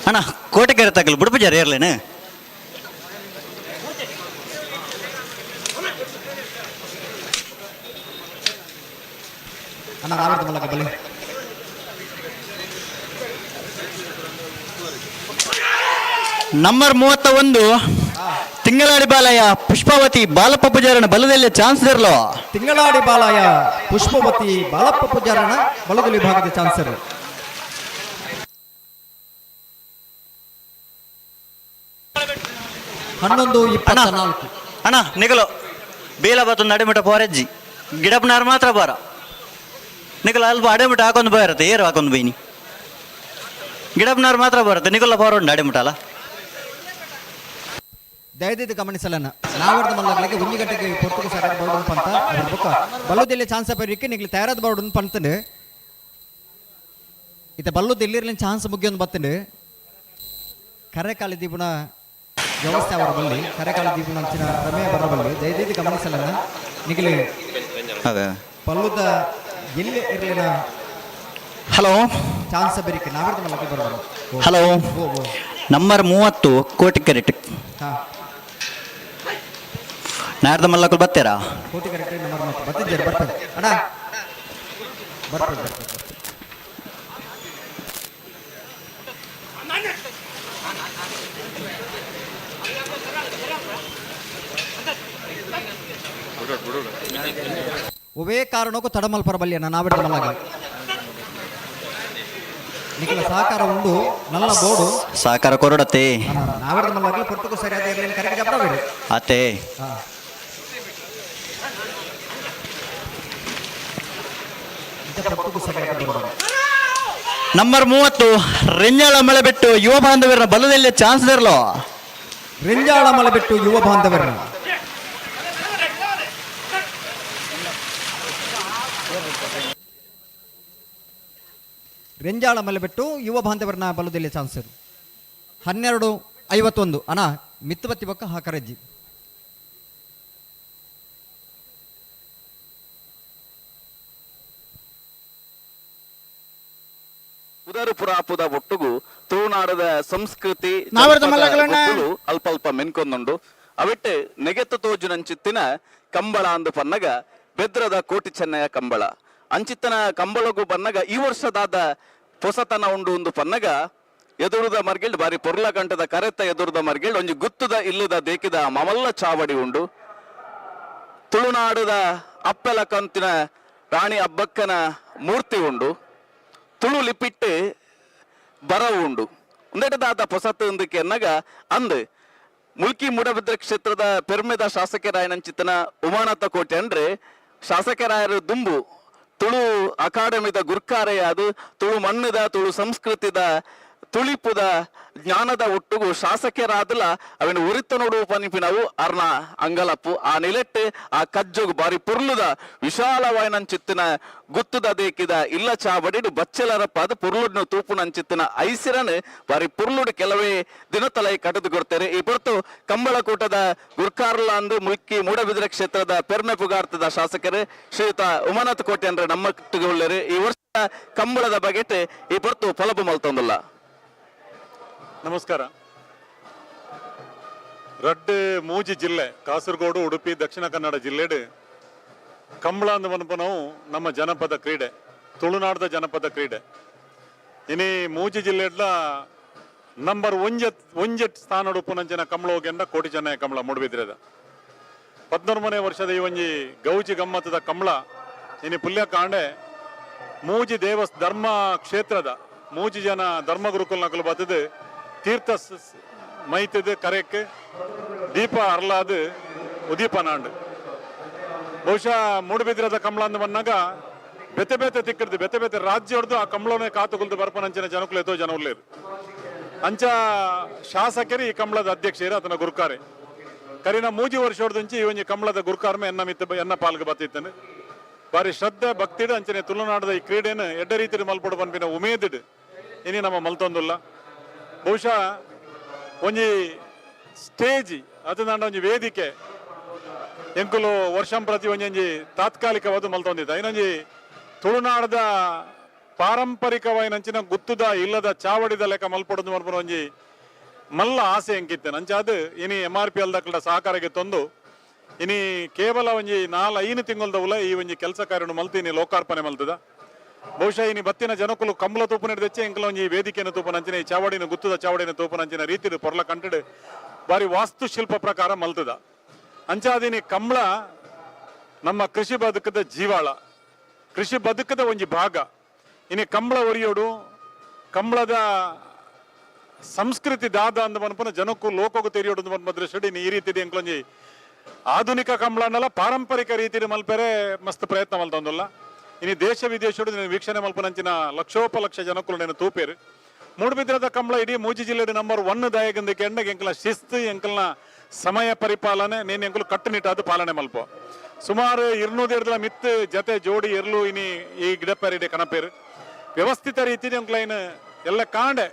ಅಣ್ಣ, ಕೋಟೆಕೆರೆ ತಗಲು ಬುಡುಪುಜಾರ ಇರ್ಲೇನು? ಅಣ್ಣ, ನಾವರ್ದ ಮಲ್ಲಕ ಬಲಿ. ನಂಬರ್ 31 ತಿಂಗಳಾಡಿ ಬಾಲಯ್ಯ ಪುಷ್ಪಾವತಿ ಬಾಲಪ್ಪ ಪೂಜಾರನ ಬಲದಲ್ಲಿ ಚಾನ್ಸ್ ಇರಲೋ. ತಿಂಗಳಾಡಿ ಬಾಲಯ್ಯ ಪುಷ್ಪವತಿ ಬಾಲಪ್ಪ ಪೂಜಾರನ ಬಲದಲ್ಲಿ ವಿಭಾಗದ ಚಾನ್ಸರ್. 11:24. ಅಣ್ಣ, ನಿಗಲು ಬೇಲ ಬತ್ತೊಂದು ಅಡೆಮುಟ ಪೋರೆಜ್ಜಿ ಗಿಡಪ್ಪನಾರು ಮಾತ್ರ ಬಾರ. ನಿಗಲು ಅಲ್ಪ ಅಡೆಮುಟ ಹಾಕೊಂಡು ಬರುತ್ತೆ, ಏರು ಹಾಕೊಂಡು ಬೈನಿ. ಗಿಡಪ್ಪನಾರು ಮಾತ್ರ ಬರುತ್ತೆ, ನಿಗಲ ಪೋರ ಉಂಟು ಅಡೆಮುಟ ಅಲ್ಲ. ದಯದಿದ್ದು ಗಮನಿಸಲನ್ನ, ನಾವರ್ದ ಮಲ್ಲಗಳಿಗೆ ಒಂಜಿ ಗಂಟೆಗೆ ಪೊರ್ತುಗು ಸರಿಯಾದ ಬರೋಡು ಪಂತ ಅದ್ರ ಬೊಕ್ಕ ಬಲ್ಲುದೆಲ್ಲಿ ಚಾನ್ಸ್ ಬರೀಕೆ ನಿಗ್ಲಿ ತಯಾರಾದ ಬರೋಡು ಪಂತಂಡು. ಇತ್ತ ಬಲ್ಲುದ ಎಲ್ಲಿರ್ಲಿನ ಚಾನ್ಸ್ ಮುಗಿಯೊಂದು ಬತ್ತಂಡು. ಕರೆಕಾಲಿ ದೀಪುನ ವ್ಯವಸ್ಥೆ ಅವರ ಬಲ್ಲಿ, ಕರೆಕಾಲಿ ದೀಪುನ ಅಂಚಿನ ಪ್ರಮೇಯ ಬರಬಲ್ಲಿ. ದಯದಿದ್ದು ಗಮನಿಸಲನ್ನ, ನಿಗಲಿ ಪಲ್ಲುದ ಎಲ್ಲಿ ಇರ್ಲಿನ ಹಲೋ ಚಾನ್ಸ್ ಬೆರಿಕೆ ನಾವರ್ದ ಮಲ್ಲಕ್ಕೆ ಬರೋದು. ಹಲೋ, ನಂಬರ್ 30 ಕೋಟಿ ಕೆರೆಟ್. ನಾಡ್ದ ಮಲ್ಲಕ್ಕೂ ಬರ್ತೀರಾ? ಕೋಟಿ ಕರೆಕ್ಟ್ ನಂಬರ್ 30 ಬರ್ತಿದ್ದಾರೆ. ಬರ್ತದೆ ಅಣ್ಣ, ಬರ್ತದೆ ಬರ್ತದೆ. ಒವೇ ಕಾರಣಕ್ಕೂ ತಡಮಲ್ಪರ ಬಲ್ಯ ನಾವಿಡ್ದ ಮಲ್ಲಾಗ ನಿಖಲ ಸಹಕಾರ ಉಂಡು ನಲ್ಲ ಬೋರ್ಡು. ಸಹಕಾರ ಕೊರಡತ್ತೆ. ನಾವಿಡ್ದ ಮಲ್ಲಾಗಲಿ ಪೊರ್ತುಗು ಸರಿಯಾದ ಇರಲಿಲ್ಲ ಕರೆಕ್ಟ್ ಜಬ್ರಬೇಡಿ. ಅತ್ತೆ. ನಂಬರ್ 30 ರೆಂಜಾಳ ಮಳೆಬೆಟ್ಟು ಯುವ ಬಾಂಧವರ ಬಲದಲ್ಲಿ ಚಾನ್ಸ್ ಇರಲೋ. ರೆಂಜಾಳ ಮಲೆಬೆಟ್ಟು ಯುವ ಬಾಂಧವರನ್ನ ರೆಂಜಾಳ ಮಲೆಬೆಟ್ಟು ಯುವ ಬಾಂಧವರನ್ನ ಬಲದಲ್ಲಿ ಚಾನ್ಸ್. 12:51. ಅಣ್ಣ, ಮಿತ್ತಬತ್ತಿ ಬೊಕ್ಕ ಹಾಕರಜ್ಜಿ. ಉದರಪುರಾಪುದ ಒಟ್ಟುಗು ತುಳುನಾಡದ ಸಂಸ್ಕೃತಿ ನಾವರ್ದ ಜನಪದ ಮಲ್ಲಗಳನ್ನ. ಗೊಬ್ಬುಲು ಅಲ್ಪ ಅಲ್ಪ ಮೆನ್ಕೊಂದುಂಡು. ಅವೆಟ್ಟೆ ನೆಗೆತ್ತು ತೋಜುನಂಚಿತ್ತಿನ ಕಂಬಳ ಅಂದು ಪನ್ನಗ ಬೆದ್ರದ ಕೋಟಿ ಚೆನ್ನಯ ಕಂಬಳ. ಅಂಚಿತ್ತನ ಕಂಬಳಗು ಬನ್ನಗ ಈ ವರ್ಷದಾದ ಪೊಸತನ ಉಂಡು ಒಂದು ಪನ್ನಗ ಎದುರುದ ಮರ್ಗಿಲ್ಡ್ ಬಾರಿ ಪೊರ್ಲ ಗಂಟದ ಕರೆತ ಎದುರುದ ಮರ್ಗಿಲ್ಡ್ ಒಂಜಿ ಗುತ್ತುದ ಇಲ್ಲದ ದೇಕಿದ ಮಮಲ್ಲ ಚಾವಡಿ ಉಂಡು. ತುಳುನಾಡದ ಅಪ್ಪೆಲ ಕಂತಿನ ರಾಣಿ ಅಬ್ಬಕ್ಕನ ಮೂರ್ತಿ ಉಂಡು. ತುಳು ಲಿಪಿಟ್ಟು ಬರವು ಉಂಡು. ಒಂದೆಟದಾದ ಪೊಸತ್ತು ಒಂದಕ್ಕೆ ಎನ್ನಗ ಅಂದ್ ಮುಲ್ಕಿ ಮೂಡಬಿದ್ರೆ ಕ್ಷೇತ್ರದ ಪೆರ್ಮೆದ ಶಾಸಕರಾಯನಂಚಿತನ ಉಮಾನಾಥ ಕೋಟೆ ಅಂದ್ರೆ ಶಾಸಕರಾಯರು ದುಂಬು ತುಳು ಅಕಾಡೆಮಿದ ಗುರ್ಕಾರೆಯಾದ ತುಳು ಮಣ್ಣದ ತುಳು ಸಂಸ್ಕೃತಿದ ತುಳಿಪುದ ಜ್ಞಾನದ ಒಟ್ಟುಗು ಶಾಸಕರಾದಲ ಅವಿನ ಉರಿತ ನೋಡುವ ಪನಿಪಿನವು ಅರ್ನ ಅಂಗಲಪ್ಪು. ಆ ನಿಲೆಟ್ಟು ಆ ಕಜ್ಜೊಗು ಬಾರಿ ಪುರ್ಲುದ ವಿಶಾಲವಾಯನಂಚಿತ್ತಿನ ಗುತ್ತುದ ದೇಕಿದ ಇಲ್ಲ ಚಾವಡಿಡು ಬಚ್ಚಲರಪ್ಪ ಅದು ಪುರ್ಲುಡ್ನು ತೂಪುನಂಚಿತ್ತಿನ ಐಸಿರನ್ ಬಾರಿ ಪುರ್ಲುಡು ಕೆಲವೇ ದಿನತಲೈ ಕಟದು ಕೊಡ್ತಾರೆ. ಈ ಪೊರ್ತು ಕಂಬಳಕೂಟದ ಗುರ್ಕಾರ್ಲ ಅಂದು ಮುಲ್ಕಿ ಮೂಡಬಿದ್ರೆ ಕ್ಷೇತ್ರದ ಪೆರ್ಮೆ ಪುಗಾರ್ತದ ಶಾಸಕರು ಶ್ರೀಯುತ ಉಮಾನಾಥ್ ಕೋಟೆ ಅಂದ್ರೆ ನಮ್ಮ ಉಳ್ಳರು ಈ ವರ್ಷ ಕಂಬಳದ ಬಗೆಟ್ ಈ ಪೊರ್ತು ಫಲಬು ಮಲ್ತೊಂದುಲ್ಲ. ನಮಸ್ಕಾರ. ರಡ್ಡ್ ಮೂಜಿ ಜಿಲ್ಲೆ ಕಾಸರಗೋಡು, ಉಡುಪಿ, ದಕ್ಷಿಣ ಕನ್ನಡ ಜಿಲ್ಲೆಡ್ ಕಂಬಳ ಅಂದ್ ಪನ್ಪುನವು ನಮ್ಮ ಜನಪದ ಕ್ರೀಡೆ, ತುಳುನಾಡದ ಜನಪದ ಕ್ರೀಡೆ. ಇನಿ ಮೂಜಿ ಜಿಲ್ಲೆಡ್ಲ ನಂಬರ್ ಒಂಜೆಟ್ ಸ್ಥಾನ ಉಪ್ಪುನಂಚಿನ ಕಂಬಳ ಹೋಗ್ಯಂಡ ಕೋಟಿ ಚೆನ್ನಯ ಕಂಬಳ ಮೂಡುಬಿದ್ರೆದ. 13ನೇ ವರ್ಷದ ಈ ಒಂಜಿ ಗೌಜಿ ಗಮ್ಮತ್ತದ ಕಂಬಳ ಇನಿ ಪುಲ್ಯಕಾಂಡೆ ಮೂಜಿ ದೇವಸ್ ಧರ್ಮ ಕ್ಷೇತ್ರದ ಮೂಜಿ ಜನ ಧರ್ಮಗುರುಕುಲ್ ನಕಲು ಬತ್ತದು ತೀರ್ಥ ಮೈತದ ಕರೆಕ್ ದೀಪ ಅರ್ಲಾದ ಉದೀಪನಾಂಡ್. ಬಹುಶಃ ಮೂಡುಬಿದ್ರದ ಕಂಬಳ ಅಂದ್ ಬಂದಾಗ ಬೇತೆ ಬೇತೆ ತಿಕ್ಕಡ್ದು ಬೇತೆ ಬೇತೆ ರಾಜ್ಯಡ್ದು ಆ ಕಂಬಳನೆ ಕಾತುಗುಲ್ದು ಬರ್ಪನಂಚಿನ ಜನಕುಲು ಎತ್ತೋ ಜನ ಉಲ್ಲೇರು. ಅಂಚ ಶಾಸಕರು ಈ ಕಂಬಳದ ಅಧ್ಯಕ್ಷರು ಆತನ ಗುರುಕಾರೆ ಕರಿನ 3 ವರ್ಷದಂಚಿ ಈ ಒಂಜಿ ಕಂಬಳದ ಗುರುಕಾರ್ಮೆ ಎನ್ನ ಮಿತ್ತ ಎನ್ನ ಪಾಲ್ಗೆ ಬತ್ತಿತ್ತನು. ಬಾರಿ ಶ್ರದ್ಧೆ ಭಕ್ತಿಡು ಅಂಚನೆ ತುಳುನಾಡದ ಈ ಕ್ರೀಡೆಯನ್ನು ಎಡ್ಡ ರೀತಿಯ ಮಲ್ಪಡು ಪನ್ಪಿನ ಉಮೇದಿಡು ಇನಿ ನಮ್ಮ ಮಲ್ತೊಂದುಲ್ಲ. ಬಹುಶಃ ಒಂಜಿ ಸ್ಟೇಜ್ ಅದು ಒಂಜಿ ವೇದಿಕೆ ಎಂಕುಲು ವರ್ಷಂ ಪ್ರತಿ ಒಂಜೊಂಜಿ ತಾತ್ಕಾಲಿಕವಾದ ಮಲ್ತೊಂದಿದ್ದ. ಇನ್ನೊಂಜಿ ತುಳುನಾಡದ ಪಾರಂಪರಿಕವಾಯಿನಂಚಿನ ಗುತ್ತುದ ಇಲ್ಲದ ಚಾವಡಿದ ಲೆಕ್ಕ ಮಲ್ಪಡೋದು ಮಲ್ಪುನ ಒಂಜಿ ಮಲ್ಲ ಆಸೆ ಎಂಕಿತ್ತೇನೆ. ಅಂಚ ಅದು ಇನಿ ಎಂ ಆರ್ ಪಿ ಎಲ್ ದಕ್ಕಲ ಸಹಕಾರಕ್ಕೆ ತಂದು ಇನಿ ಕೇವಲ ಒಂಜಿ 4-5 ತಿಂಗಳದವುಲ ಈ ಒಂಜಿ ಕೆಲಸ ಕಾರ್ಯವನ್ನು ಮಲ್ತೀನಿ ಲೋಕಾರ್ಪಣೆ ಮಲ್ತದ. ಬಹುಶಃ ಇನಿ ಬತ್ತಿನ ಜನಕುಲು ಕಂಬಳ ತೂಪು ನಡೆದಚ್ಚೆ ಎಂಕಲ ಒಂಜಿ ವೇದಿಕೆಯನ್ನು ತೂಪನಂಚಿನ ಈ ಚಾವಡಿನ ಗುತ್ತದ ಚಾವಡಿನ ತೂಪನಂಚಿನ ರೀತಿಯ ಪೊರ್ಲ ಕಂಟಡು ಬಾರಿ ವಾಸ್ತುಶಿಲ್ಪ ಪ್ರಕಾರ ಮಲ್ತದ. ಅಂಚಾದಿನಿ ಕಂಬಳ ನಮ್ಮ ಕೃಷಿ ಬದುಕದ ಜೀವಾಳ, ಕೃಷಿ ಬದುಕದ ಒಂಜಿ ಭಾಗ. ಇನಿ ಕಂಬಳ ಒರಿಯೋಡು ಕಂಬಳದ ಸಂಸ್ಕೃತಿ ದಾದ ಅಂದ ಮನ್ಪನ ಜನಕ್ಕೂ ಲೋಕಕ್ಕೂ ತೆರಿಯೋಡು ಅಂದ ಮನ್ಪ ದೃಷ್ಟಿ ಈ ರೀತಿ ಎಂಕ್ಲೊಂಜಿ ಆಧುನಿಕ ಕಂಬಳನ್ನಲ್ಲ ಪಾರಂಪರಿಕ ರೀತಿಯಲ್ಲಿ ಮಲ್ಪೆರೆ ಮಸ್ತ್ ಪ್ರಯತ್ನ ಮಲ್ತೊಂದುಲ್ಲ. ಇನಿ ದೇಶ ವಿದೇಶಡು ವೀಕ್ಷಣೆ ಮಲ್ಪನಂಚಿನ ಲಕ್ಷೋಪಲಕ್ಷ ಜನಕ್ಕೂ నేను ತೂಪೇರು. ಮೂಡುಬಿದ್ರದ ಕಂಬಳ ಇಡೀ ಮೂಜಿ ಜಿಲ್ಲೆ ನಂಬರ್ 1 ದಾಯಕಂದಕ್ಕೆ ಎಂಡಗೆ ಎಂಕಲ ಶಿಸ್ತು ಎಂಕಲ್ನ ಸಮಯ ಪರಿಪಾಲನೆ ನೇನು ಎಂಕಲು ಕಟ್ಟುನಿಟ್ಟಾದ ಪಾಲನೆ ಮಲ್ಪ. ಸುಮಾರು 200 ಮಿತ್ತು ಜತೆ ಜೋಡಿ ಎರ್ಲು ಇನಿ ಈ ಗಿಡಪೇರಿಡೆ ಕನಪೇರು ವ್ಯವಸ್ಥಿತ ರೀತಿ ಎಂಕಲೈನ್ ಎಲ್ಲ ಕಾಂಡೆ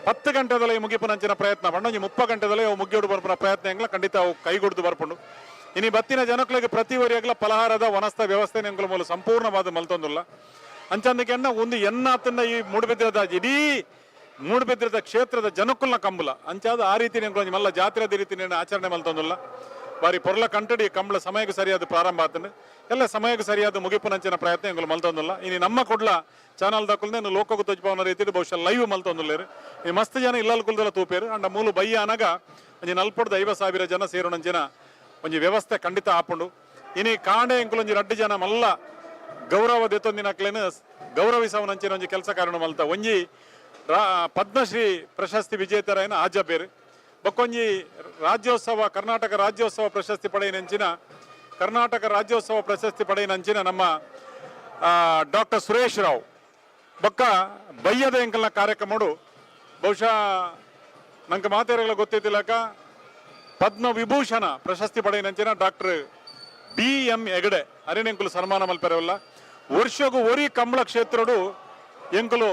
10 ಗಂಟೆದಲ್ಲ ಮುಗಿಪನಂಚಿನ ಪ್ರಯತ್ನ ಪಂಡೊಂಜಿ 30 ಗಂಟೆದಲ್ಲ ಅವು ಮುಗಿಯೋಡು ಬರ್ಪುನ ಪ್ರಯತ್ನ ಎಂಗ್ಲ ಖಂಡಿತ ಅವು ಕೈಗೊಡ್ದು ಬರ್ಪುಂಡು. ಇನಿ ಬತ್ತಿನ ಜನಕ್ಕಳಿಗೆ ಪ್ರತಿ ವರಿಯಾಗಲ ಫಲಹಾರದ ವನಸ್ಥ ವ್ಯವಸ್ಥೆ ಎಂಕಲ ಮೂಲ ಸಂಪೂರ್ಣವಾದ ಮಲ್ತೊಂದುಲ್ಲ. ಅಂಚಂದಕ್ಕೆ ಎನ್ನ ಒಂದು ಎನ್ನಾತನ್ನ ಈ ಮೂಡುಬಿದ್ರದ ಇಡೀ ಮೂಡುಬಿದ್ರದ ಕ್ಷೇತ್ರದ ಜನಕ್ಕುಲ್ನ ಕಂಬಲ ಅಂಚಾದ ಆ ರೀತಿ ಎಂಕುಲ ಮಲ್ಲ ಜಾತ್ರೆದ ರೀತಿ ಆಚರಣೆ ಮಲ್ತೊಂದುಲ್ಲ. ಬಾರಿ ಪೊರ್ಲ ಕಂಟಡಿ ಕಂಬಳ ಸಮಯಕ್ಕೆ ಸರಿಯಾದ ಪ್ರಾರಂಭ ಆತನು ಎಲ್ಲ ಸಮಯಕ್ಕೆ ಸರಿಯಾದ ಮುಗಿಪುನಂಚಿನ ಪ್ರಯತ್ನ ಎಂಕುಲು ಮಲ್ತೊಂದುಲ್ಲ. ಇನಿ ನಮ್ಮ ಕೊಡ್ಲ ಚಾನಲ್ ದಕ್ಕುಲ್ದೆ ಲೋಕకు ತೊಜ್ಪಾವನ ರೀತಿ ಬಹುಶಃ ಲೈವ್ ಮಲ್ತೊಂದುಲ್ಲೇರು. ಈ ಮಸ್ತ್ ಜನ ಇಲ್ಲಲ್ ಕುಲ್ದಲ ತೂಪೇರು. ಅಂಡ ಮೂಲು ಬಯ್ಯ ಅನಗ ಒಂಜಿ 40-50 ಸಾವಿರ ಜನ ಸೇರುನಂಚಿನ ಒಂಜಿ ವ್ಯವಸ್ಥೆ ಖಂಡಿತ ಆಪುಂಡು. ಇನಿ ಕಾಂಡೆ ಎಂಕುಲು ಒಂಜಿ 2 ಜನ ಮಲ್ಲ ಗೌರವ ದೆತ್ತೊಂದಿನಕ್ಲೇನು ಗೌರವಿಸವನಂಚಿನ ಒಂಜಿ ಕೆಲಸ ಕಾರಣ ಮಲ್ತ. ಒಂಜಿ ಪದ್ಮಶ್ರೀ ಪ್ರಶಸ್ತಿ ವಿಜೇತರಾಯನ ಆಜಬೇರು ಬಕ್ಕೊಂಜಿ ರಾಜ್ಯೋತ್ಸವ ಕರ್ನಾಟಕ ರಾಜ್ಯೋತ್ಸವ ಪ್ರಶಸ್ತಿ ಪಡೆಯಿನಂಚಿನ ಕರ್ನಾಟಕ ರಾಜ್ಯೋತ್ಸವ ಪ್ರಶಸ್ತಿ ಪಡೆಯಿನಂಚಿನ ನಮ್ಮ ಡಾಕ್ಟರ್ ಸುರೇಶ್ ರಾವ್ ಬೊಕ್ಕ ಬಯ್ಯದ ಎಂಕಲ್ನ ಕಾರ್ಯಕ್ರಮಡು ಬಹುಶಃ ನಂಗೆ ಮಾತೇರಗಳ ಗೊತ್ತಿದ್ದಿಲ್ಲಕ ಪದ್ಮ ವಿಭೂಷಣ ಪ್ರಶಸ್ತಿ ಪಡೆಯಿನಂಚಿನ ಡಾಕ್ಟರ್ ಬಿ.ಎಂ. ಹೆಗಡೆ ಅರಿನೆಂಕುಲು ಸನ್ಮಾನ ಮಲ್ಪೆರವಲ್ಲ. ವರ್ಷಗೂ ಒರಿ ಕಂಬಳ ಕ್ಷೇತ್ರಡು ಎಂಕುಲು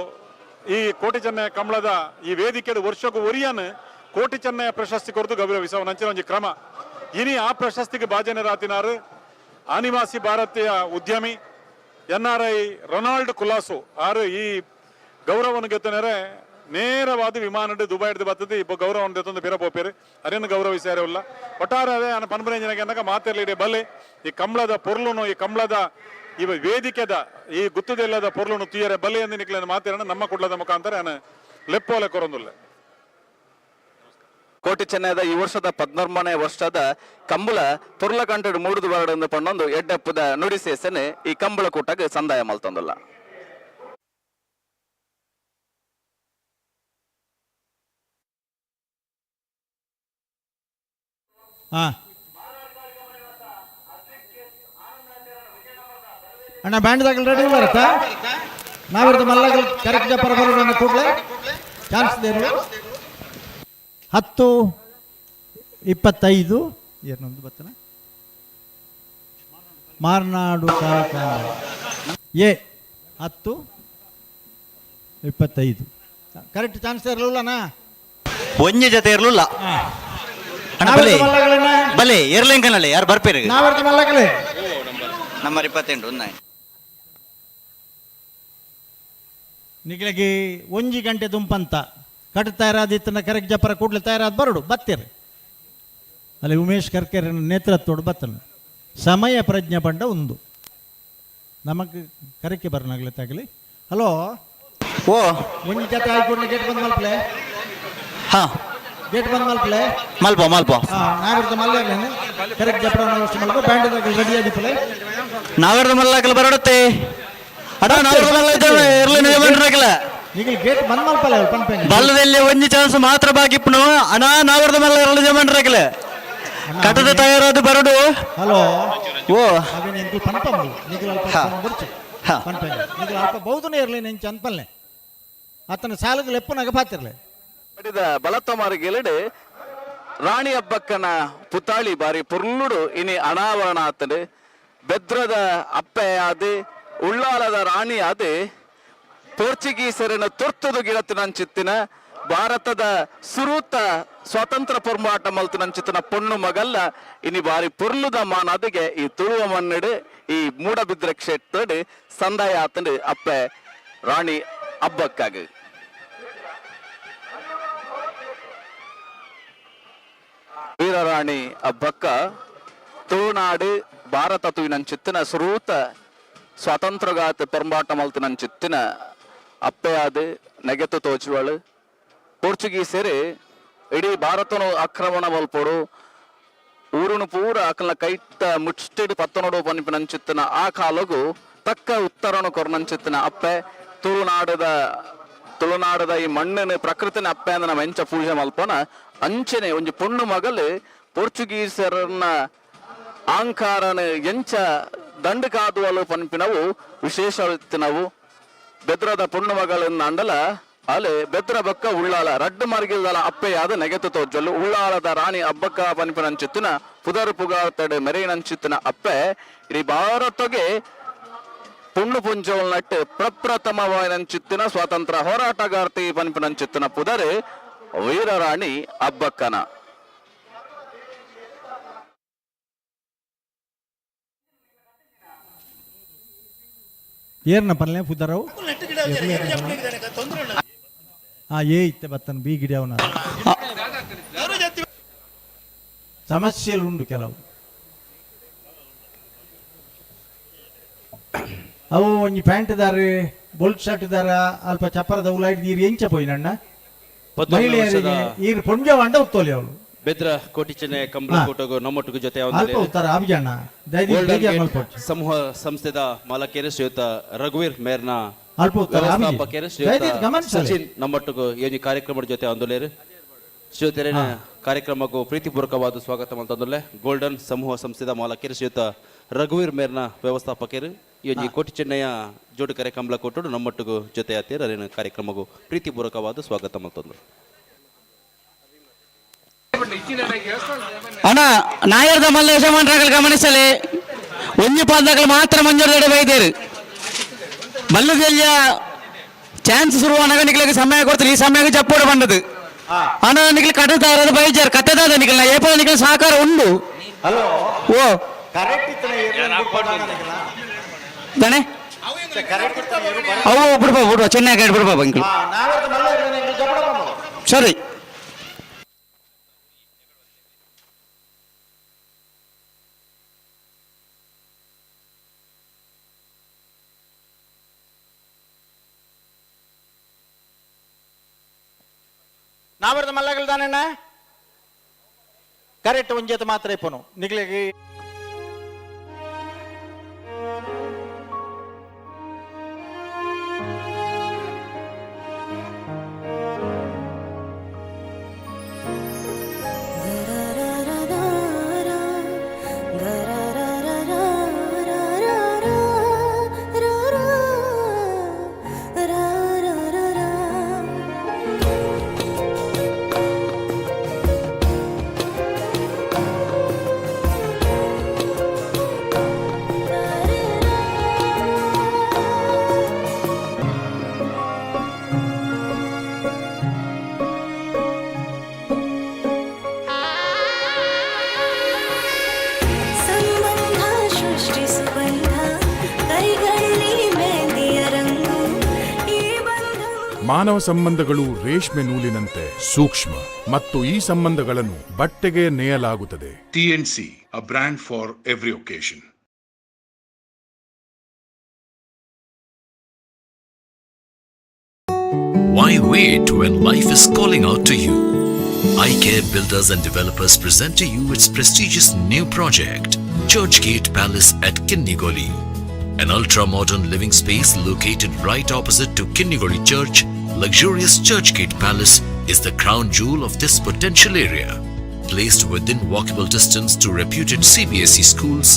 ಈ ಕೋಟಿ ಚೆನ್ನಯ ಕಂಬಳದ ಈ ವೇದಿಕೆಡು ವರ್ಷಗೂ ಒರಿಯನ್ ಕೋಟಿ ಚೆನ್ನಯ ಪ್ರಶಸ್ತಿ ಕೊರತು ಗೌರವಿಸವನಂಚಿನ ಒಂಜಿ ಕ್ರಮ. ಇನಿ ಆ ಪ್ರಶಸ್ತಿಗೆ ಭಾಜನರಾತಿನಾರು ಅನಿವಾಸಿ ಭಾರತೀಯ ಉದ್ಯಮಿ ಎನ್.ಆರ್.ಐ. ರೊನಾಲ್ಡ್ ಕುಲಾಸು ಆರು ಈ ಗೌರವವನ್ನು ಗೆತ್ತನರೆ ನೇರವಾದ ವಿಮಾನ ದುಬೈ ಹಿಡಿದು ಬರ್ತದೆ ಇಪ್ಪ ಗೌರವವನ್ನು ತಂದು ಪಿರ ಪೋಪೇರು ಅರೇನು ಗೌರವಿಸಾರಲ್ಲ. ಒಟ್ಟಾರೆ ಅದೇ ಅನ್ನ ಪನ್ಪುರೇಂಜನಗೆ ಅನ್ನಕ ಮಾತಿರಲಿ ಬಲ್ಲೆ ಈ ಕಂಬಳದ ಪೊರ್ಲುನು ಈ ಕಂಬಳದ ಈ ವೇದಿಕೆದ ಈ ಗುತ್ತದೆಲ್ಲದ ಪೊರ್ಲುನು ತೀಯರೆ ಬಲ್ಲೆ ಎಂದು ನಿಕ್ಲೇನು ಮಾತಿರಣ ನಮ್ಮ ಕುಡ್ಲದ ಮುಖಾಂತರ ಅನ್ನ ಲೆಪ್ಪೋಲೆ ಕೊರೊಂದುಲ್ಲ. ಕೋಟಿ ಚೆನ್ನೈದ ಈ ವರ್ಷದ 13ನೇ ವರ್ಷದ ಕಂಬಳ ತುರ್ಲಕಂಟಡ್ ಮೂಡುದು ಬರಡಂದು ಪಣ್ಣೊಂದು ಎಡ್ಡಪ್ಪದ ನುಡಿಸೇಸನೆ ಈ ಕಂಬಳ ಕೂಟಕ್ಕೆ ಸಂದಾಯ ಮಲ್ತೊಂದುಲ್ಲ. ಅಣ್ಣ ಬ್ಯಾಂಡ್ದಾಗ ರೆಡಿ ಬರುತ್ತಾ ನಾವಿರ್ದ ಮಲ್ಲಗಲ್ ಕರೆಕ್ಟ್ ಜಪ್ಪರ ಬರೋಣ ಕೂಡಲೇ ಚಾನ್ಸ್ ದೇರು. 10:25 ಏನೊಂದು ಬತ್ತನ ಮಾರ್ನಾಡು ಎ 10:25 ಕರೆಕ್ಟ್ ಚಾನ್ಸ್ ಇರಲಿಲ್ಲಣ್ಣ. ಒಂಜಿ ಜೊತೆ ಇರಲಿಲ್ಲ ಅಣ್ಣ. ಬಲೆ ಬಲೆ ಎರ್ಲೆಂಕನಲ್ಲಿ ಯಾರು ಬರ್ಪೇರು? ನಾವಿರ್ದ ಮಲ್ಲಗಲೇ ನಂಬರ್ 28 ಒಂದಾಯ್. ನಿಗಳಿಗೆ 1 ಗಂಟೆ ದುಂಪಂತ ಕಟ್ ತಯಾರಾದಿತ್ತನ ಕರೆಕ್ಟ್ ಜಪ್ಪರ ಕೂಡಲೇ ತಯಾರಾದ ಬರಡು ಬತ್ತೀರಿ. ಅಲ್ಲಿ ಉಮೇಶ್ ಕರ್ಕೆರೆ ನೇತೃತ್ವಡು ಬತ್ತನ ಸಮಯ ಪ್ರಜ್ಞೆ ಪಂಡ ಒಂದು ನಮಗೆ ಕರೆಕ್ಕೆ ಬರನಾಗ್ಲೆ ತಗಲಿ. ಹಲೋ ಓ ಒಂಜಿ ಜೊತೆ ಆಯ್ಕೊಂಡು ಗೇಟ್ ಬಂದ್ ಮಲ್ಪಲೆ. ಹಾ ಗೇಟ್ ಬಂದ್ ಮಲ್ಪಲೆ. ಮಲ್ಪ ಮಲ್ಪ. ಹಾ ನಾವಿರ್ದ ಮಲ್ಲೇನೆ ಕರೆಕ್ಟ್ ಜಪ್ಪರ ಮಲ್ಪ ಬ್ಯಾಂಡ್ ರೆಡಿ ಆದಿಪ್ಪಲೆ. ನಾವಿರ್ದ ಮಲ್ಲಕಲ ಬರಡುತ್ತೆ ಅಡ ನಾವಿರ್ದ ಮಲ್ಲ ಇರ್ಲಿ ನಿಜಮಂಡ್ರಕಲ. ನಿಗಲ್ ಗೇಟ್ ಬಂದ್ ಮಲ್ಪಲೆ ಪನ್ಪೆಂಗ್. ಬಲ್ಲದಲ್ಲಿ ಒಂಜಿ ಚಾನ್ಸ್ ಮಾತ್ರ ಬಾಕಿಪ್ಪನು ಅಣ್ಣ. ನಾವಿರ್ದ ಮಲ್ಲ ಇರ್ಲಿ ಜಮಂಡ್ರಕಲ ಕಟದ ತಯಾರಾದ ಬರಡು. ಹಲೋ ಓ ಅವೇನು ಎಂಕುಲು ಪನ್ಪಂಬು ನಿಗಲ್ ಅಲ್ಪ ಹಾ. ಬರ್ಚು. ಪನ್ಪೆ ನಿಕುಲು ಅಲ್ಪ ಬೌದ್ಧನ ಇರಲಿ ನೆಂಚ ಅನ್ಪಲ್ಲೆ ಆತನ ಸಾಲುಗಳು ಲೆಪ್ಪುನಾಗ ಪಾತಿರ್ಲೆ. ಪಡಿದ ಬಲತ್ತಮಾರಿಗೆಲಡು ರಾಣಿ ಅಬ್ಬಕ್ಕನ ಪುತಾಳಿ ಬಾರಿ ಪೊರ್ಲುಡು ಇನಿ ಅನಾವರಣ ಆತಂಡು. ಬೆದ್ರದ ಅಪ್ಪೆಯಾದ ಉಳ್ಳಾಲದ ರಾಣಿ ಆದ ಪೋರ್ಚುಗೀಸರನ್ನು ತುರ್ತುದು ಗಿಡತಿನಂಚಿತ್ತಿನ ಭಾರತದ ಸುರೂತ ಸ್ವಾತಂತ್ರ್ಯ ಪೊರ್ಮಾಟ ಮಲ್ತಿನಂಚಿತ್ತಿನ ಪೊಣ್ಣು ಮಗಲ್ಲ ಇನಿ ಬಾರಿ ಪೊರ್ಲುದ ಮಾನದಿಗೆ ಈ ತುಳುವ ಮಣ್ಣಡು ಈ ಮೂಡಬಿದ್ರೆ ಕ್ಷೇತ್ರಡು ಸಂದಾಯ ಆತಂಡು ಅಪ್ಪೆ ರಾಣಿ ಅಬ್ಬಕ್ಕಾಗ. ವೀರರಾಣಿ ಅಬ್ಬಕ್ಕ ತುಳುನಾಡು ಭಾರತ ತುವಿನಂಚಿತ್ತಿನ ಸುರೂತ ಸ್ವಾತಂತ್ರ್ಯಗಾತ ಪೊರ್ಂಬಾಟ ಮಲ್ತಿನಂಚಿತ್ತಿನ ಅಪ್ಪೆಯಾದ ನೆಗೆತು ತೋಚುವಳು. ಪೋರ್ಚುಗೀಸರು ಇಡೀ ಭಾರತನು ಆಕ್ರಮಣ ಮಲ್ಪೊಡು ಊರುನು ಪೂರ ಅಕಲ್ನ ಕೈತ ಮುಚ್ಚಿಡ್ ಪತ್ತನೋಡು ಪನ್ಪಿನಂಚಿತ್ತಿನ ಆ ಕಾಲಗು ತಕ್ಕ ಉತ್ತರನು ಕೊರ್ನಂಚಿತ್ತಿನ ಅಪ್ಪೆ ತುಳುನಾಡದ ತುಳುನಾಡದ ಈ ಮಣ್ಣಿನ ಪ್ರಕೃತಿನ ಅಪ್ಪೆ ಅಂದ್ರೆ ನಮ್ಮ ಎಂಚ ಪೂಜೆ ಮಲ್ಪೋನ ಅಂಚನೆ ಒಂಜಿ ಪೊಣ್ಣು ಮಗಲು ಪೋರ್ಚುಗೀಸರನ್ನ ಆಂಕಾರನ ಎಂಚ ದಂಡು ಕಾದುವಲು ಪನ್ಪಿನವು ವಿಶೇಷ ನಾವು. ಬೆದ್ರದ ಪೊಣ್ಣು ಮಗಳನ್ನ ಅಂಡಲ ಅಲೆ ಬೆದ್ರ ಬಕ್ಕ ಉಳ್ಳಾಲ ರಡ್ಡು ಮರ್ಗಿಲ್ದಲ ಅಪ್ಪೆಯಾದ ನೆಗೆತು ತೋಜಲ್ಲು ಉಳ್ಳಾಲದ ರಾಣಿ ಅಬ್ಬಕ್ಕ ಪನ್ಪಿನಂಚಿತ್ತಿನ ಪುದರ್ ಪುಗಾರ್ತಡೆ ಮೆರೆಯಿನಂಚಿತ್ತಿನ ಅಪ್ಪೆ ಇಡೀ ಭಾರತಗೆ ಪುಣ್ಣು ಪುಂಜೋಲ್ ನಟ್ಟು ಪ್ರಪ್ರಥಮವಾಯಿನಂಚಿತ್ತಿನ ಸ್ವಾತಂತ್ರ್ಯ ಹೋರಾಟಗಾರ್ತಿ ಪನ್ಪಿನಂಚಿತ್ತಿನ ಪುದರ್ ವೀರರಾಣಿ ಅಬ್ಬಕ್ಕನ. ಏರ್ನ ಪಲ್ಲೆ ಪುದರವು ಆ ಏ ಇತ್ತೆ ಬತ್ತನ್ ಬಿ ಗಿಡ ಅವನ ಸಮಸ್ಯೆಗಳು ಉಂಟು ಕೆಲವು. ಅವು ಒಂಜಿ ಪ್ಯಾಂಟ್ ದಾರು ಬೊಲ್ಟ್ ಶರ್ಟ್ ದಾರ ಅಲ್ಪ ಚಪ್ಪರದ ಉಲಾಯ್ದು ನೀರು ಎಂಚ ಪೋಯಿನಣ್ಣ ಮಹಿಳೆಯರಿಗೆ ಈರು ಪೊಂಜ వంಡ ಉತ್ತೋಲಿ ಅವಳು. ಬೆದ್ರ ಕೋಟಿ ಚೆನ್ನೈ ಕಂಬಳ ಕೂಟಗು ನಮ್ಮೊಟ್ಟಿಗೆ ಜೊತೆ ಅಲ್ಪ ಉತ್ತರ ಅಭಿಜಣ್ಣ. ಸಮೂಹ ಸಂಸ್ಥೆದ ಮಾಲಕರು ಶ್ರೀಯುತ ರಘುವೀರ್ ಮೇರ್ನ ಅಲ್ಪ ಉತ್ತರ ವ್ಯವಸ್ಥಾಪಕರು ಶ್ರೀಯುತ ಸಚಿನ್ ನಮ್ಮೊಟ್ಟಿಗೆ ಈ ಕಾರ್ಯಕ್ರಮದ ಜೊತೆ ಅಂದುಲೇರು. ಶ್ರೀಯುತರೇನ ಕಾರ್ಯಕ್ರಮಕ್ಕೂ ಪ್ರೀತಿಪೂರ್ವಕವಾದ ಸ್ವಾಗತ ಅಂತಂದ್ರೆ ಗೋಲ್ಡನ್ ಸಮೂಹ ಸಂಸ್ಥೆದ ಮಾಲಕರು ಶ್ರೀಯುತ ರಘುವೀರ್ ಮೇರ್ನ ವ್ಯವಸ್ಥಾಪಕರು ಈ ಒಂಜಿ ಕೋಟಿ ಚೆನ್ನಯ್ಯ ಜೋಡು ಕರೆ ಕಂಬಳ ಕೊಟ್ಟು ನಮ್ಮೊಟ್ಟಿಗೂ ಜೊತೆ ಆತೀರ ಅರೇನ ಕಾರ್ಯಕ್ರಮಕ್ಕೂ ಪ್ರೀತಿಪೂರ್ವಕವಾದ ಸ್ವಾಗತ ಮತ್ತೊಂದು. ಅಣ್ಣ ನಾಯರ್ದ ಮಲ್ಲ ಯಜಮಾನರಾಗಲು ಗಮನಿಸಲಿ ಒಂಜಿ ಪಾದಗಳು ಮಾತ್ರ ಮಂಜೂರು ಬೈದೇರು ಮಲ್ಲದೆಲ್ಲ ಚಾನ್ಸ್ ಶುರುವಾನಾಗ ನಿಕ್ಲಿಗೆ ಸಮಯ ಕೊಡ್ತಾರೆ. ಈ ಸಮಯಕ್ಕೆ ಚಪ್ಪೋಡು ಬಂದದ್ದು ಅಣ್ಣ ನಿಕ್ಲಿ ಕಟ್ಟೆ ತಯಾರಾದ ಬೈಜಾರ್ ಕಟ್ಟೆದಾದ ನಿಕ್ಲ ಏಪದ ನಿಕ್ಲ ಸಹಕಾರ ಉಂಡು. ಹಲೋ ಓ ದಣೆ ಅವು ಬಿಡ್ಬಾ ಬಿಡುವ ಚೆನ್ನೈ ಗಾಡಿ ಬಿಡ್ಬಾ ಬಂಕ್ಲು ಸರಿ. ನಾವರ್ದ ಮಲ್ಲಗಳು ದಾನಣ್ಣ ಕರೆಕ್ಟ್ ಒಂಜೇತ ಮಾತ್ರ ಇಪ್ಪನು ನಿಗ್ಲಿಗೆ. ಮಾನವ ಸಂಬಂಧಗಳು ರೇಷ್ಮೆ ನೂಲಿನಂತೆ ಸೂಕ್ಷ್ಮ ಮತ್ತು ಈ ಸಂಬಂಧಗಳನ್ನು ಬಟ್ಟೆಗೆ ನೇಯಲಾಗುತ್ತದೆ. TNC, a brand for every occasion. Why wait when life is calling out to you? iCare Builders and Developers present to you its prestigious new project, Churchgate Palace at Kinnigoli. An ultra-modern living space located right opposite to Kinnigoli Church, luxurious Churchgate Palace is the crown jewel of this potential area. Placed within walkable distance to reputed CBSE schools,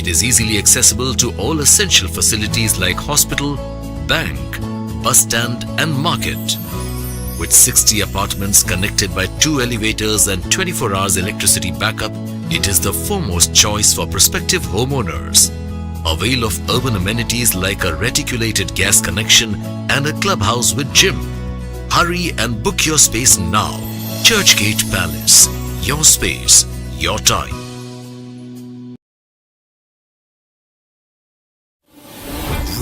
It is easily accessible to all essential facilities like hospital, bank, bus stand and market. With 60 apartments connected by two elevators and 24 hours electricity backup, it is the foremost choice for prospective homeowners. Avail of urban amenities like a reticulated gas connection and a clubhouse with gym. Hurry and book your space now. Churchgate Palace. Your space, your time.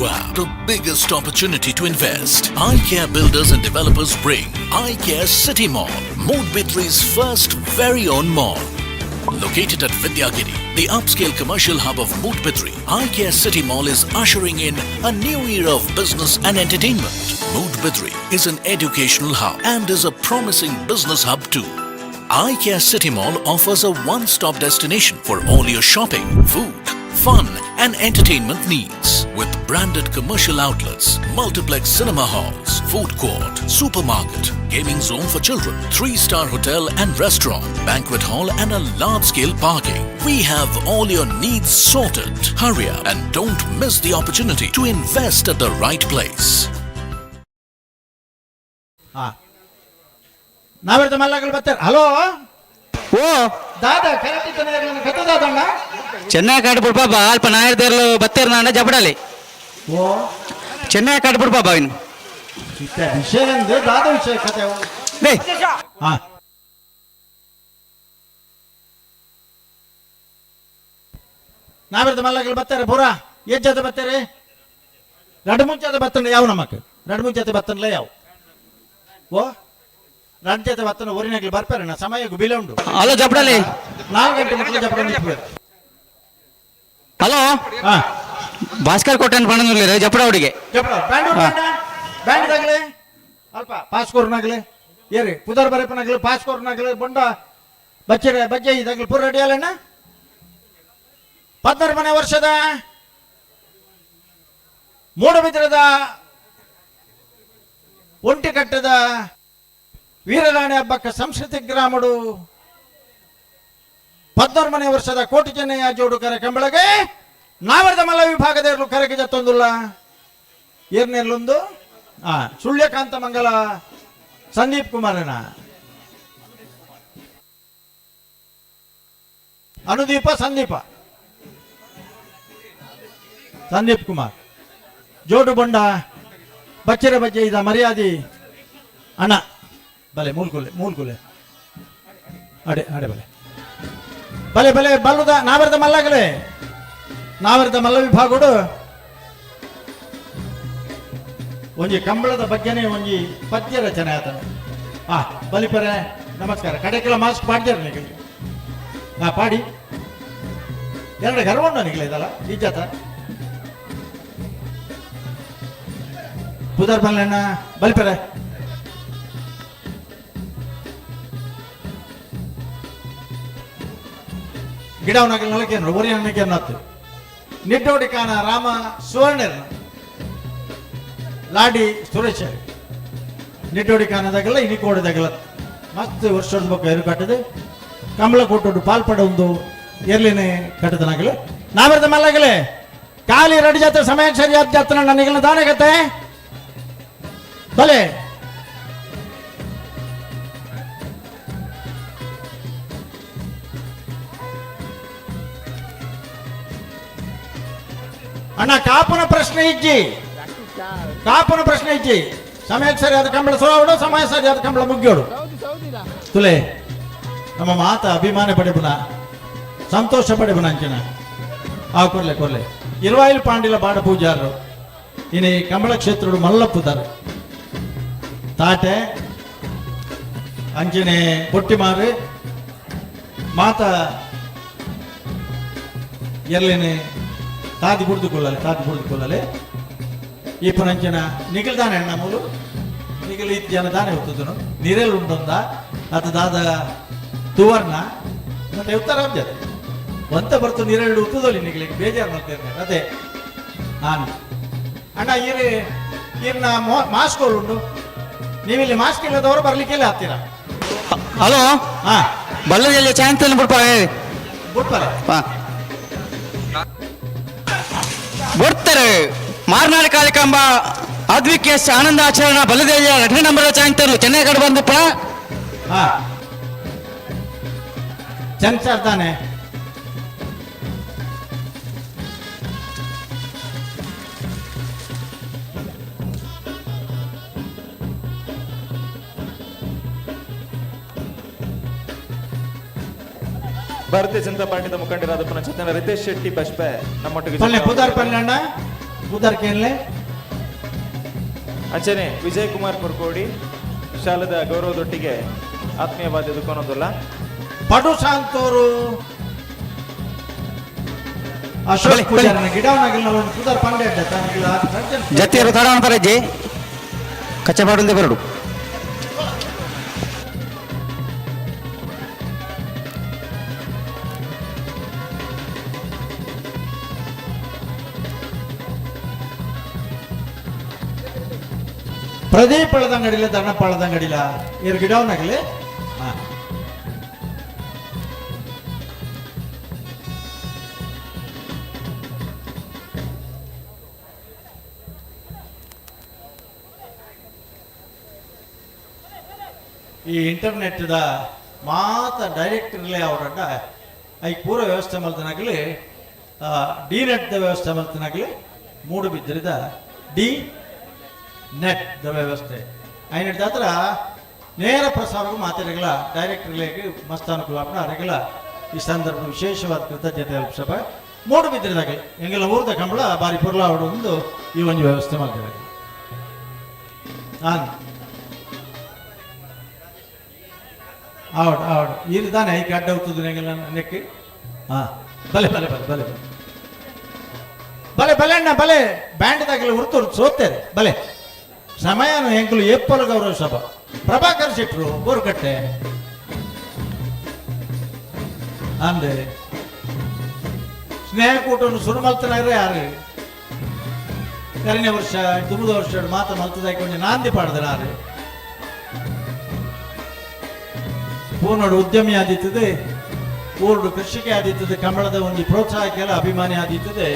Wow, the biggest opportunity to invest. iCare Builders and Developers bring iCare City Mall, Moodbidri's first very own mall. Located at Vidyagiri, the upscale commercial hub of Moodbidri, iCare City Mall is ushering in a new era of business and entertainment. Moodbidri is an educational hub and is a promising business hub too. iCare City Mall offers a one-stop destination for all your shopping, food, fun and entertainment needs. With branded commercial outlets, multiplex cinema halls, food court, supermarket, gaming zone for children, 3-star hotel and restaurant, banquet hall and a large-scale parking. We have all your needs sorted. Hurry up and don't miss the opportunity to invest at the right place. ಹಾ ನಾವೆರ್ದ ಮಲ್ಲಗಳು ಬರ್ತಾರೆ. Hello. ಓ. ದಾದಾ correct ಇದ್ದಾನೆ ಕಥ ದಾದಣ್ಣ. ಚೆನ್ನೈ ಕಾಡು ಬಿಡ್ಪಾಪ ಅಲ್ಪ ನಾಯರ್ದೇರ್ಲು ಬತ್ತೇರ್ ನಾಂಡ ಜಪಡಲಿ. ಓ. ಚೆನ್ನೈ ಕಾಡು ಬಿಡ್ಪಾಪ ಇನ್ನು. ಇತ್ತ ವಿಷಯ ಅಂದ್ರೆ ದಾದ ವಿಷಯ ಕತೆ. ಲೇ. ಹಾ ನಾವೆರ್ದ ಮಲ್ಲಗಳು ಬರ್ತಾರೆ ಪೂರಾ ಎಜ್ಜದ ಬರ್ತಾರೆ. ರಡ್ ಮುಂಚೆದ ಬತ್ತನ ಯಾವ ನಮಕ್ ರಡ್ ಮುಂಚೆದ ಬತ್ತನ್ಲ ಯಾವ ಓ ರಡ್ ಜೊತೆ ಬತ್ತನ ಊರಿನಾಗ್ಲಿ ಬರ್ಪಾರೆ ನಾ ಸಮಯಕ್ಕೂ ಬಿಲೆ ಉಂಟು. ಹಲೋ ಜಪಡಲಿ. 4 ಗಂಟೆ ಮಕ್ಕಳು ಜಪಡ. ಹಲೋ. ಹಾ. ಭಾಸ್ಕರ್ ಕೊಟ್ಟನ್ ಪಣನುಲ್ಲೇರು ಜಪಡ ಅವಡಿಗೆ. ಜಪಡ ಬ್ಯಾಂಡ್ ಬ್ಯಾಂಡ್ ತಗಲೆ ಅಲ್ಪ ಪಾಸ್ ಕೋರ್ನಾಗಲೆ ಏರಿ ಪುದರ್ ಬರೆಪನಾಗಲಿ ಪಾಸ್ ಕೋರ್ನಾಗಲಿ ಬೊಂಡ ಬಚ್ಚರೆ ಬಜ್ಜೆ ಇದಾಗಲಿ ಪೂರ ರೆಡಿ ಅಲ್ಲಣ್ಣ. 16ನೇ ವರ್ಷದ ಮೂಡಬಿದ್ರದ ಒಂಟಿಕಟ್ಟದ ವೀರರಾಣಿ ಹಬ್ಬಕ್ಕ ಸಂಸ್ಕೃತಿ ಗ್ರಾಮಡು 14ನೇ ವರ್ಷದ ಕೋಟಿ ಚೆನ್ನಯ್ಯ ಜೋಡು ಕರೆ ಕಂಬಳಗೆ ನಾವರ್ದ ಮಲ್ಲ ವಿಭಾಗದ ಕರೆಗೆ ಜತ್ತೊಂದುಲ್ಲ ಏರ್ನೆಲ್ಲೊಂದು ಆ ಸುಳ್ಯಕಾಂತ ಮಂಗಲ ಸಂದೀಪ್ ಕುಮಾರನ ಅನುದೀಪ ಸಂದೀಪ ಸಂದೀಪ್ ಕುಮಾರ್ ಜೋಡು ಬೊಂಡ ಬಚ್ಚರೆ ಬಜ್ಜೆ ಇದ ಮರ್ಯಾದಿ ಅಣ್ಣ ಬಲೆ ಮೂಲ್ಕುಲೆ ಮೂಲ್ಕುಲೆ ಅಡೆ ಅಡೆ ಬಲೆ ಬಲೆ ಬಲೆ ಬಲ್ಲುದ ನಾವರ್ದ ಮಲ್ಲಗಲೆ ನಾವರ್ದ ಮಲ್ಲ ವಿಭಾಗಡು ಒಂಜಿ ಕಂಬಳದ ಬಗ್ಗೆನೇ ಒಂಜಿ ಪದ್ಯ ರಚನೆ ಆತನ. ಆ ಬಲಿಪರೆ ನಮಸ್ಕಾರ. ಕಡೆಕೆಲ್ಲ ಮಾಸ್ಕ್ ಪಾಡ್ಯಾರ ನಿಗಲಿ ನಾ ಪಾಡಿ ಎರಡು ಗರ್ವಣ್ಣ ನಿಗಲ ಇದಲ್ಲ ಇಜ್ಜಾತ ಪುದರ್ ಬಲ್ಲಣ್ಣ ಬಲಿಪರೆ ಗಿಡವನಾಗಲ್ ನಲಕೇನು ಒರಿಯನ್ನಕ್ಕೆ ನಿಡ್ಡೋಡಿ ಕಾನ ರಾಮ ಸುವರ್ಣರ್ನ ಲಾಡಿ ಸುರೇಶ್ ನಿಡ್ಡೋಡಿ ಕಾನದಾಗಲ್ಲ ಇನಿಕೋಡಿದಾಗಲ್ಲ ಮಸ್ತ್ ವರ್ಷದ ಬೊಕ್ಕ ಎರು ಕಟ್ಟದೆ ಕಮಲ ಕೊಟ್ಟು ಪಾಲ್ಪಡ ಒಂದು ಎರ್ಲಿನೇ ಕಟ್ಟದನಾಗಲಿ ನಾವೆರ್ದ ಮಲ್ಲಗಲೆ ಖಾಲಿ ರೆಡಿ ಜಾತ್ರೆ ಸಮಯ ಸರಿಯಾದ ಜಾತ್ರೆ ನನಗೆಲ್ಲ ದಾನಗತ್ತೆ ಬಲೆ ಅಣ್ಣ ಕಾಪುನ ಪ್ರಶ್ನೆ ಇಜ್ಜಿ ಕಾಪುನ ಪ್ರಶ್ನೆ ಇಜ್ಜಿ ಸಮಯಕ್ಕೆ ಸರಿಯಾದ ಕಂಬಳ ಸುರಾವಡು ಸಮಯ ಸರಿಯಾದ ಕಂಬಳ ಮುಗ್ಯೋಡು ತುಲೆ ನಮ್ಮ ಮಾತ ಅಭಿಮಾನ ಪಡೆಬುನ ಸಂತೋಷ ಪಡೆಬುನ ಅಂಚಿನ ಆ ಕೊರ್ಲೆ ಕೊರ್ಲೆ ಇರುವಾಯಿಲ್ ಪಾಂಡಿಲ ಬಾಡ ಪೂಜಾರರು ಇನಿ ಕಂಬಳ ಕ್ಷೇತ್ರಡು ಮಲ್ಲಪ್ಪುದಾರೆ ತಾಟೆ ಅಂಚನೆ ಪೊಟ್ಟಿಮಾರು ಮಾತ ಎರ್ಲೇನೆ ತಾದಿ ಬುಡ್ದುಕೊಳ್ಳಲೆ ತಾದಿ ಬುಡ್ದುಕೊಳ್ಳಲೆ ಈ ಪುನಂಚನ ನಿಗಲ್ ದಾನೆ ಅಣ್ಣ ಮೂಲು ನಿಗಲ್ ಇತ್ತು ಜನ ದಾನೆ ಹೋಗ್ತದನು ನೀರೆಲ್ಲ ಉಂಡೊಂದ ಅದು ದಾದ ತುವರ್ಣ ಮತ್ತೆ ಉತ್ತರ ಜಾತಿ ಒಂತ ಬರ್ತು ನೀರೆಳ್ಳು ಉತ್ತದಲ್ಲಿ ನಿಗಲಿಗೆ ಬೇಜಾರು ಮಾಡ್ತೇನೆ ಅದೇ ನಾನು ಅಣ್ಣ ಈರು ಈರ್ನ ಮಾಸ್ಕ್ ಉಂಟು ನೀವಿಲ್ಲಿ ಮಾಸ್ಕ್ ಇಲ್ಲದವರು ಬರ್ಲಿಕ್ಕೆಲ್ಲ ಹತ್ತಿರ. ಹಲೋ. ಹಾ. ಬಲ್ಲದಲ್ಲಿ ಚಾನ್ಸ್ ಬಿಡ್ಪ. ಬಿಡ್ಪಾರೆ. ಹಾ. ಬೊಡ್ತಾರೆ ಮಾರ್ನಾಡ್ ಕಾಳಿಕಾಂಬ ಅದ್ವಿಕ್ ಎಸ್ ಆನಂದ ಆಚರಣ ಬಲದೇಯ ಎರಡನೇ ನಂಬರ್ ಚಾಂತರು ಚೆನ್ನೈ ಕಡೆ ಬಂದಪ್ಪ. ಹಾ ಚಂದ್ ತಾನೆ. ಭಾರತೀಯ ಜನತಾ ಪಾರ್ಟಿದ ಮುಖಂಡರಾದ ಪುನಃ ಚೇತನ ರಿತೇಶ್ ಶೆಟ್ಟಿ ಬಜ್ಪೆ ನಮ್ಮೊಟ್ಟಿಗೆ ಪಲ್ಲೆ ಪುದಾರ್ ಪಲ್ಲೆ ಅಣ್ಣ, ಪುದಾರ್ ಕೇನ್ಲೆ. ಅಂಚನೆ ವಿಜಯ್ ಕುಮಾರ್ ಕುರ್ಕೋಡಿ ಶಾಲದ ಗೌರವದೊಟ್ಟಿಗೆ ಆತ್ಮೀಯವಾದ ದುಕಾನೊಂದುಲ್ಲ. ಪಡು ಶಾಂತೋರು ಅಶೋಕ್ ಪೂಜಾರನ ಗಿಡವನಾಗಿಲ್ಲ ಪುದಾರ್ ಪಂಡೆ ಅಡ್ಡ ತನಗಿಲ್ಲ. ಜತಿಯರು ತಡ ಪರಜ್ಜಿ ಕಚ್ಚಪಾಡುಂದೆ ಬರಡು. ಪ್ರದೀಪ್ ಪಳದಂಗಡಿಲ್ಲ, ದಣ್ಣ ಪಳದಂಗಡಿಲ್ಲ, ಇವ್ರು ಗಿಡವನಾಗಲಿ. ಈ ಇಂಟರ್ನೆಟ್ದ ಮಾತ ಡೈರೆಕ್ಟ್ ರಿಲೇ ಅವರಡ್ಡ ಐಕ್ ಪೂರ ವ್ಯವಸ್ಥೆ ಮಲ್ತನಾಗಲಿ, ಡಿ ನೆಟ್ದ ವ್ಯವಸ್ಥೆ ಮಲ್ತನಾಗಲಿ, ಮೂಡು ಬಿದ್ದರಿದ ಡಿ ನೆಟ್ the ವ್ಯವಸ್ಥೆ ಐನೆಟ್ ಹತ್ರ ನೇರ ಪ್ರಸಾರಕ್ಕೂ ಮಾತಾಡಗಲ ಡೈರೆಕ್ಟ್ ರಿಲೇಗೆ ಮಸ್ತ್ ಅನುಕೂಲ ಆಪಣ ಅರೆಗಲ. ಈ ಸಂದರ್ಭ ವಿಶೇಷವಾದ ಕೃತಜ್ಞತೆ ಸಭೆ ಮೂಡು ಬಿದ್ದಿರದಾಗಲಿ ಎಂಗೆಲ್ಲ ಊರ್ದ ಕಂಬಳ ಬಾರಿ ಪೊರ್ಲಾವಡು ಒಂದು ಈ ಒಂದು ವ್ಯವಸ್ಥೆ ಮಾಡ್ತಾರೆ. ಆನ್ ಆವಡ್ ಆವಡ್ ಇದು ತಾನೆ ಐಕೆ ಅಡ್ಡ ಹೋಗ್ತದೆ ಎಂಗೆಲ್ಲ ನೆಕ್ಕಿ. ಹಾಂ ಬಲೆ ಬಲೆ ಬಲೆ ಬಲೆ ಬಲೆ ಬಲೆ ಬಲೆ ಅಣ್ಣ ಬಲೆ ಬ್ಯಾಂಡ್ ದಾಗಲಿ ಉರ್ತು ಸೋತೇರೆ ಬಲೆ ಸಮಯನು ಎಂಕುಲು ಏಪ್ಪಲು ಗೌರವ ಸಭಾ ಪ್ರಭಾಕರ್ ಶೆಟ್ರು ಬೋರ್ಕಟ್ಟೆ ಅಂದೆ ಸ್ನೇಹಕೂಟವನ್ನು ಶುರು ಮಲ್ತನಾಗ್ರೆ ಯಾರು ಎರಡನೇ ವರ್ಷ ದುಮದ ವರ್ಷ ಮಾತ ಮಲ್ತದಾಕಿ ಒಂಜಿ ನಾಂದಿ ಪಾಡ್ದನಾರು ಯಾರು ಪೂರ್ಣಡು ಉದ್ಯಮಿ ಆದಿತ್ತದೆ, ಊರುಡು ಕೃಷಿಕೆ ಆದಿತ್ತದೆ, ಕಮಲದ ಒಂದು ಪ್ರೋತ್ಸಾಹಕ್ಕೆಲ್ಲ ಅಭಿಮಾನಿ ಆದಿತ್ತದೆ.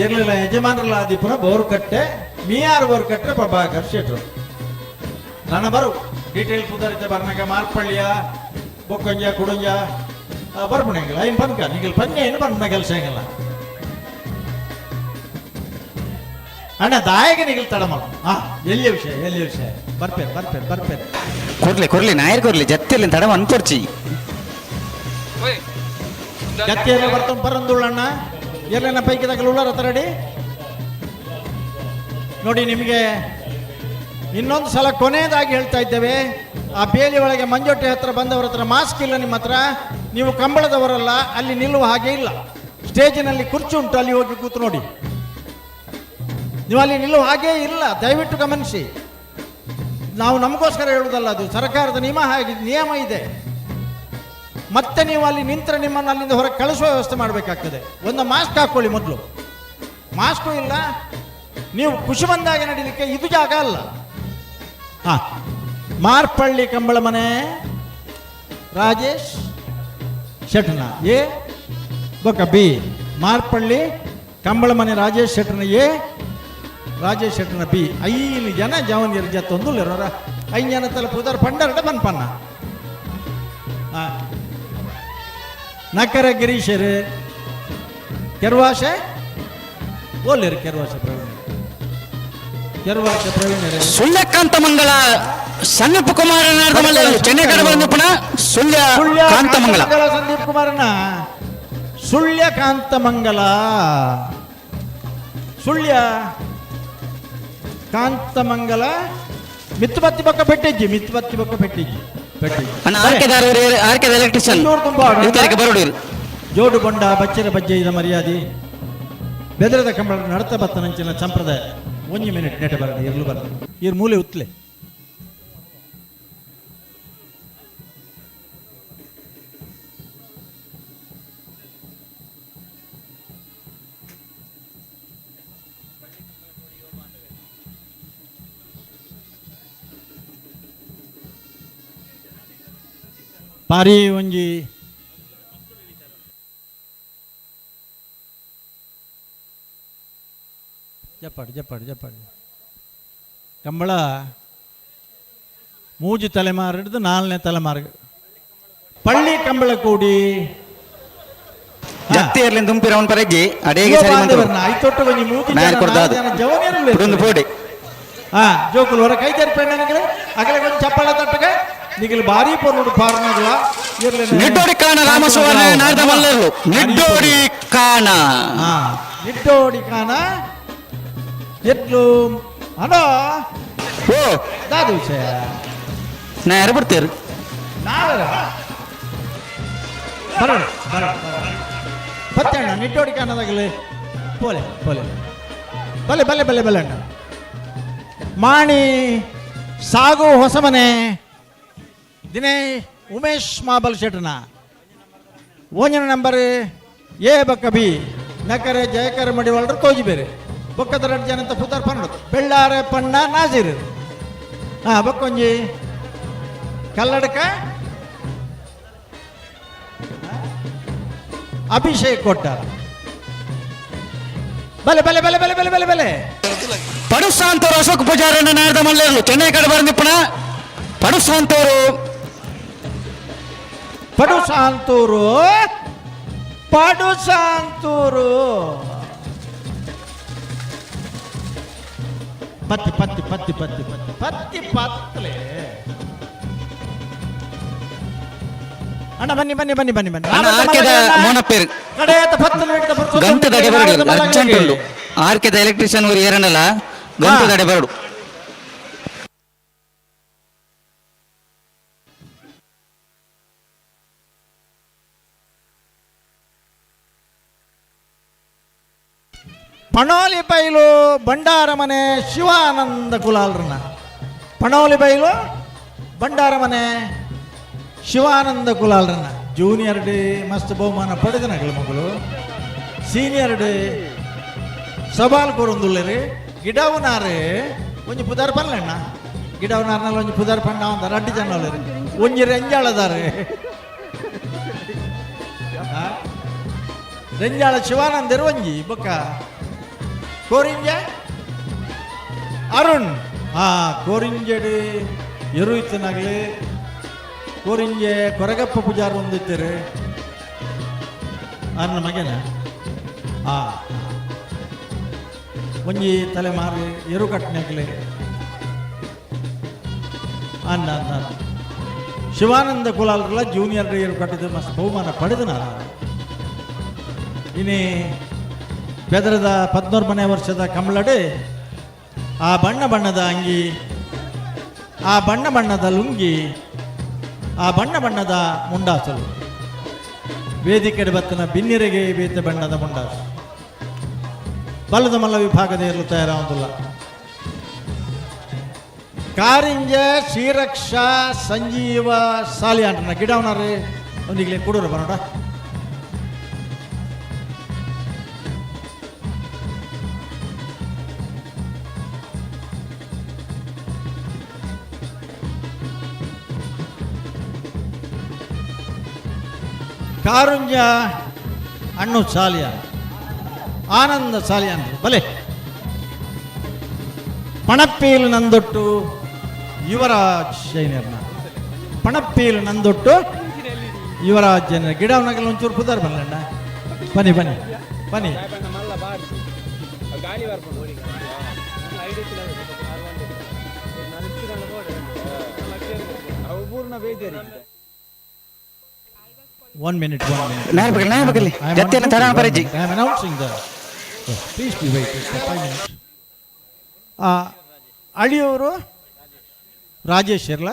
ಇರಲಿಲ್ಲ ಯಜಮಾನರಲ್ಲ ಆದಿಪುರ ಬೋರ್ಕಟ್ಟೆ ಮೀಯಾರ್ ಬೋರ್ಕಟ್ಟೆ ಪ್ರಭಾಕರ್ ಶೆಟ್ರು. ನನ್ನ ಬರು ಡೀಟೇಲ್ ಪುದರಿತ ಬರ್ನಗ ಮಾರ್ಪಳ್ಳಿಯ ಬೊಕ್ಕೊಂಜ ಕುಡುಂಜ ಬರ್ಪುಣಂಗಿಲ್ಲ ಐನ್ ಪನ್ಕ ನಿಗಲ್ ಪಂಜ ಏನು ಪನ್ಪುನ ಕೆಲಸ ಹೆಂಗಿಲ್ಲ ಅಣ್ಣ ದಾಯಕ ನಿಗಲ್ ತಡಮಲ್ಲ. ಹಾ ಎಲ್ಲಿಯ ವಿಷಯ ಎಲ್ಲಿಯ ವಿಷಯ ಬರ್ಪೇರು ಬರ್ಪೇರು ಬರ್ಪೇರು ಕೊರ್ಲಿ ಕೊರ್ಲಿ ನಾಯರ್ ಕೊರ್ಲಿ ಜತ್ತಿಯಲ್ಲಿ ತಡಮ ಅನ್ಕೊರ್ಚಿ ಜತ್ತಿಯೆಲ್ಲ ಬರ್ತಾವ ಬರಂದುಳ್ಳಣ್ಣ ಎಲ್ಲೇನ ಪೈಕಿದಾಗಲು ಉಳ್ಳಾರ ತರಡಿ ನೋಡಿ. ನಿಮಗೆ ಇನ್ನೊಂದು ಸಲ ಕೊನೆಯದಾಗಿ ಹೇಳ್ತಾ ಇದ್ದೇವೆ, ಆ ಬೇಲಿ ಒಳಗೆ ಮಂಜೊಟ್ಟೆ ಹತ್ರ ಬಂದವರ ಹತ್ರ ಮಾಸ್ಕ್ ಇಲ್ಲ, ನಿಮ್ಮ ಹತ್ರ ನೀವು ಕಂಬಳದವರಲ್ಲ, ಅಲ್ಲಿ ನಿಲ್ಲುವ ಹಾಗೆ ಇಲ್ಲ. ಸ್ಟೇಜಿನಲ್ಲಿ ಕುರ್ಚಿ ಉಂಟು, ಅಲ್ಲಿ ಹೋಗಿ ಕೂತು ನೋಡಿ. ನೀವು ಅಲ್ಲಿ ನಿಲ್ಲುವ ಹಾಗೇ ಇಲ್ಲ, ದಯವಿಟ್ಟು ಗಮನಿಸಿ. ನಾವು ನಮಗೋಸ್ಕರ ಹೇಳುವುದಲ್ಲ, ಅದು ಸರ್ಕಾರದ ನಿಯಮ, ಹಾಗೆ ನಿಯಮ ಇದೆ. ಮತ್ತೆ ನೀವು ಅಲ್ಲಿ ನಿಂತರೆ ನಿಮ್ಮನ್ನು ಅಲ್ಲಿಂದ ಹೊರಗೆ ಕಳಿಸುವ ವ್ಯವಸ್ಥೆ ಮಾಡಬೇಕಾಗ್ತದೆ. ಒಂದು ಮಾಸ್ಕ್ ಹಾಕ್ಕೊಳ್ಳಿ ಮೊದಲು, ಮಾಸ್ಕು ಇಲ್ಲ. ನೀವು ಖುಷಿ ಬಂದಾಗ ನಡೀಲಿಕ್ಕೆ ಇದು ಜಾಗ ಅಲ್ಲ. ಹಾಂ, ಮಾರ್ಪಳ್ಳಿ ಕಂಬಳ ಮನೆ ರಾಜೇಶ್ ಶೆಟ್ನ ಎ ಬೊಕ್ಕ ಬಿ. ಮಾರ್ಪಳ್ಳಿ ಕಂಬಳ ಮನೆ ರಾಜೇಶ್ ಶೆಟ್ನ ಎ, ರಾಜೇಶ್ ಶೆಟ್ನ ಬಿ. ಐದು ಜನ ಜವನಿಯರ ಜತ್ತೊಂದು ಐದು ಜನ ತಲೆ ಪುದರ್ ಪಂಡರಡ ಬನ್ಪನ್ನ. ಹಾಂ, ನಕ್ಕರ ಗಿರೀಶರು ಕೆರ್ವಾಶೆ ಓಲೇರು ಕೆರ್ವಾಶೆ ಪ್ರವೀಣ್, ಕೆರ್ವಾಶೆ ಪ್ರವೀಣರೇ. ಸುಳ್ಯಕಾಂತ ಮಂಗಳ ಸಂದೀಪ್ ಕುಮಾರ್ ಚೆನ್ನೈ ಕಡೆ ಬಂದು ಪುನಃ ಸುಳ್ಯ ಕಾಂತಮಂಗಲ ಸಂದೀಪ್ ಕುಮಾರನ ಸುಳ್ಯ ಕಾಂತಮಂಗಲ, ಸುಳ್ಯ ಕಾಂತಮಂಗಲ ಮಿತ್ತುಬತ್ತಿ ಬೊಕ್ಕ ಪೆಟ್ಟಿಜ್ಜಿ, ಮಿತ್ತುಬತ್ತಿ ಬೊಕ್ಕ ಪೆಟ್ಟಿಜ್ಜಿ ಪೆಟ್ಟಿಜ್ಜಿ. ಅಣ್ಣ ಆರ್ಕೆದ ಎಲೆಕ್ಟ್ರಿಷಿಯನ್ ಬರೋಡು. ಜೋಡು ಬೊಂಡ ಬಚ್ಚರ ಬಜ್ಜೆ ಇದ ಮರ್ಯಾದೆ ಬೆದರದ ಕಂಬಳ ನಡತ ಬತ್ತನಂಚಿನ ಸಂಪ್ರದಾಯ. ಒಂಜಿ ಮಿನಿಟ್ ನೆಟ ಬರಡಿ ಇರ್ಲು ಬರಲಿ ಇರ್ ಮೂಲೆ ಉತ್ಲೆ. ಪಾರಿ ಒಂಜಿ ಜಪ್ಪಾಡು ಜಪ್ಪಾಡು ಜಪ್ಪಾಡು. ಕಂಬಳ ಮೂಜಿ ತಲೆಮಾರು ಹಿಡಿದು ನಾಲ್ನೇ ತಲೆಮಾರು ಪಳ್ಳಿ ಕಂಬಳ ಕೂಡಿ. ಜತ್ತಿ ಇರ್ಲಿನ್ ತುಂಬಿರ ಅವನ ಪರಗಿ ಅಡೇಗೆ ಸರಿ ಮಂತ್ರ. ಐತೊಟ್ಟು ಒಂಜಿ ಮೂಜಿ ನಾಯರ್ ಜನ, ಕೊಡ್ದಾದು. ನಾಲ್ ಜನ ಜವನಿಯರು ಉಲ್ಲೆರ್. ಪುಡುಂದು ಪೋಡಿ. ಹಾ ಜೋಕುಲು ಹೊರ ಕೈ ತೆರಿಪೆಣ್ಣನಿಗೆ ಅಗಲೆ ಒಂಜಿ ಚಪ್ಪಾಳೆ ತಟ್ಟಗ ನಿಗಲು ಭಾರಿ ಪೊರ್ಲುಡು ಪಾರ್ನಗಲ. ನಿಡ್ಡೋಡಿ ಕಾಣ ರಾಮ ಸುವರ್ಣ ನಾಡ್ದ ಮಲ್ಲರ್ಲು ನಿಡ್ಡೋಡಿ ಕಾಣ. ಹಾ ನಿಡ್ಡೋಡಿ ಕಾಣ ಎಟ್ಲು ಅನೋ. ಓ ದಾದು ವಿಷಯ. ನಾ ಯಾರು ಬಿಡ್ತೇರು? ನಾವೆಲ್ಲ ಬರೋಣ ಬರೋಣ ಪತ್ತೆ ಅಣ್ಣ ನಿಟ್ಟೋಡಿ ಕಾಣದಾಗಲಿ ಪೋಲೆ ಪೋಲೆ ಬಲೆ ಬಲೆ ಬಲೆ ಬಲೆ ಅಣ್ಣ. ಮಾಣಿ ಸಾಗು ಹೊಸಮನೆ ದಿನೇ ಉಮೇಶ್ ಮಾಬಲ್ ಶೆಟ್ಟನ ಓಂಜನ ನಂಬರ್ ಎ ಬಕ್ಕ ಬಿ ನಕರೆ ಜಯಕರ ಮಡಿವಾಳರು ತೋಜಿ ಬೇರೆ ಬೊಕ್ಕದ ರಡ್ಡು ಜನ ಅಂತ ಪುತಾರ್ ಪನ್ನಡು ಬೆಳ್ಳಾರೆ ಪಣ್ಣ ನಾಜೀರ್. ಹಾ ಬಕ್ಕೊಂಜಿ ಕಲ್ಲಡಕ ಅಭಿಷೇಕ್ ಕೊಟ್ಟಾರ. ಬಲೆ ಬಲೆ ಬಲೆ ಬಲೆ ಬಲೆ ಬಲೆ ಬಲೆ. ಪಡುಸಾಂತವರು ಅಶೋಕ್ ಪೂಜಾರನ್ನ ನಾಡ್ದ ಮಲ್ಲೇರ್ಲು ಚೆನ್ನೈ ಕಡೆ ಬಂದಿಪ್ಪಣ ಪಡುಸಾಂತವರು. ಪಡುಸಾಂತೂರು ಪಡುಸಾಂತೂರು ಪತ್ತಿ ಪತ್ತಿ ಪತ್ತಿ ಪತ್ತಿ ಪತ್ತಿ ಪತ್ತಿ ಪತ್ಲೆ ಅಣ್ಣ ಬನ್ನಿ ಬನ್ನಿ ಬನ್ನಿ ಬನ್ನಿ ಬನ್ನಿ. ಅಣ್ಣ ಆರ್ಕೆದ ಮೋನಪ್ಪೇರು. ಕಡೆಯತ ಪತ್ತು ನಿಮಿಷದ ಪುರ್ಸೊತ್ತು ಗಂಟು ದಡೆ ಬರಡು ನಾವೆಲ್ಲ ಅರ್ಜೆಂಟ್ ಉಂಡು. ಆರ್ಕೆದ ಎಲೆಕ್ಟ್ರಿಷಿಯನ್ ಊರು ಏರನಲ್ಲ ಗಂಟು ದಡೆ ಬರಡು. ಪಣೋಲಿ ಬೈಲು ಭಂಡಾರ ಮನೆ ಶಿವಾನಂದ ಕುಲಾಲ್ರನ್ನ. ಪಣೋಲಿ ಬೈಲು ಭಂಡಾರ ಮನೆ ಶಿವಾನಂದ ಕುಲಾಲ್ರನ್ನ ಜೂನಿಯರ್ ಡೇ ಮಸ್ತ್ ಬಹುಮಾನ ಪಡೆದನಗಳ ಮಗಳು ಸೀನಿಯರ್ ಡೇ ಸವಾಲ್ ಕೊರೊಂದುಲ್ಲೆರ್ ಗಿಡವನಾರೆ ಒಂಜಿ ಪುದಾರ್ ಪನ್ಲೆಣ್ಣ ಗಿಡವನಾರ್ನಲ್ಲ ಒಂಜಿ ಪುದಾರ್ ಪಣ್ಣ ಒಂದ ರಡ್ಡು ಜನ ಉಲ್ಲೆರ್ ಒಂಜಿ ರೆಂಜಾಳದಾರೆ ರೆಂಜಾಳ ಶಿವಾನಂದರ್ ಒಂಜಿ ಬೊಕ್ಕ ಕೋರಿಂಜ ಅರುಣ್. ಆ ಕೋರಿಂಜೆಡ್ ಎರು ಇತ್ತನಾಗಲಿ ಕೋರಿಂಜೆ ಕೊರಗಪ್ಪ ಪೂಜಾರ ಒಂದಿತ್ತರು ಅನ್ನ ಮಗನ. ಆ ಒಂಜಿ ತಲೆಮಾರು ಎರು ಕಟ್ಟನಾಗಲಿ ಅನ್ನ ಅನ್ನ ಶಿವಾನಂದ ಕುಲಾಲ್ರಲ್ಲ ಜೂನಿಯರ್ ಎರು ಕಟ್ಟಿದ್ದು ಮಸ್ತ್ ಬಹುಮಾನ ಪಡೆದ ನಾನು. ಇನಿ ಬೆದರದ 11ನೇ ವರ್ಷದ ಕಮಲಡೆ ಆ ಬಣ್ಣ ಬಣ್ಣದ ಅಂಗಿ, ಆ ಬಣ್ಣ ಬಣ್ಣದ ಲುಂಗಿ, ಆ ಬಣ್ಣ ಬಣ್ಣದ ಮುಂಡಾಸಲು ವೇದಿಕೆ ಬತ್ತನ ಬಿನ್ನಿರೆಗೆ ಬೇತೆ ಬಣ್ಣದ ಮುಂಡಾಸು ಬಲ್ಲದ ಮಲ್ಲ ವಿಭಾಗದ ಇರಲು ತಯಾರಾಗುವುದಿಲ್ಲ. ಕಾರಿಂಜ ಶ್ರೀರಕ್ಷಾ ಸಂಜೀವ ಸಾಲಿಯಾಂಡ್ರನ ಗಿಡವನಾರೆ ಅವನಿಗೆ ಕೊಡೋರು ಬರೋಣ. ಕಾರುಂಜ ಅಣ್ಣು ಸಾಲಿಯ ಆನಂದ ಸಾಲಿಯಾನ್ ಬಲೆ ಪಣಪ್ಪೀಲು ನಂದೊಟ್ಟು ಯುವರಾಜ್ ಶೈನರ್ನ ಪಣಪ್ಪೀಲು ನಂದೊಟ್ಟು ಯುವರಾಜ್ ಜೈನರ್ ಗಿಡ ಒಂಚೂರು ಪುದಾರ್ ಬಲ್ಲಣ್ಣ ಬನ್ನಿ ಬನ್ನಿ ಬನ್ನಿ. One minute, one minute. ನೇರ ಬಗಲಿ, ನೇರ Bagali. I am ಜತ್ತಿಯನ್ನು on ತರಾಣ duty. ಪರಜಿ. I am announcing the. Yes, please be waiting for 5 minutes. ಅಳಿಯವರು Rajesh ಇರ್ಲ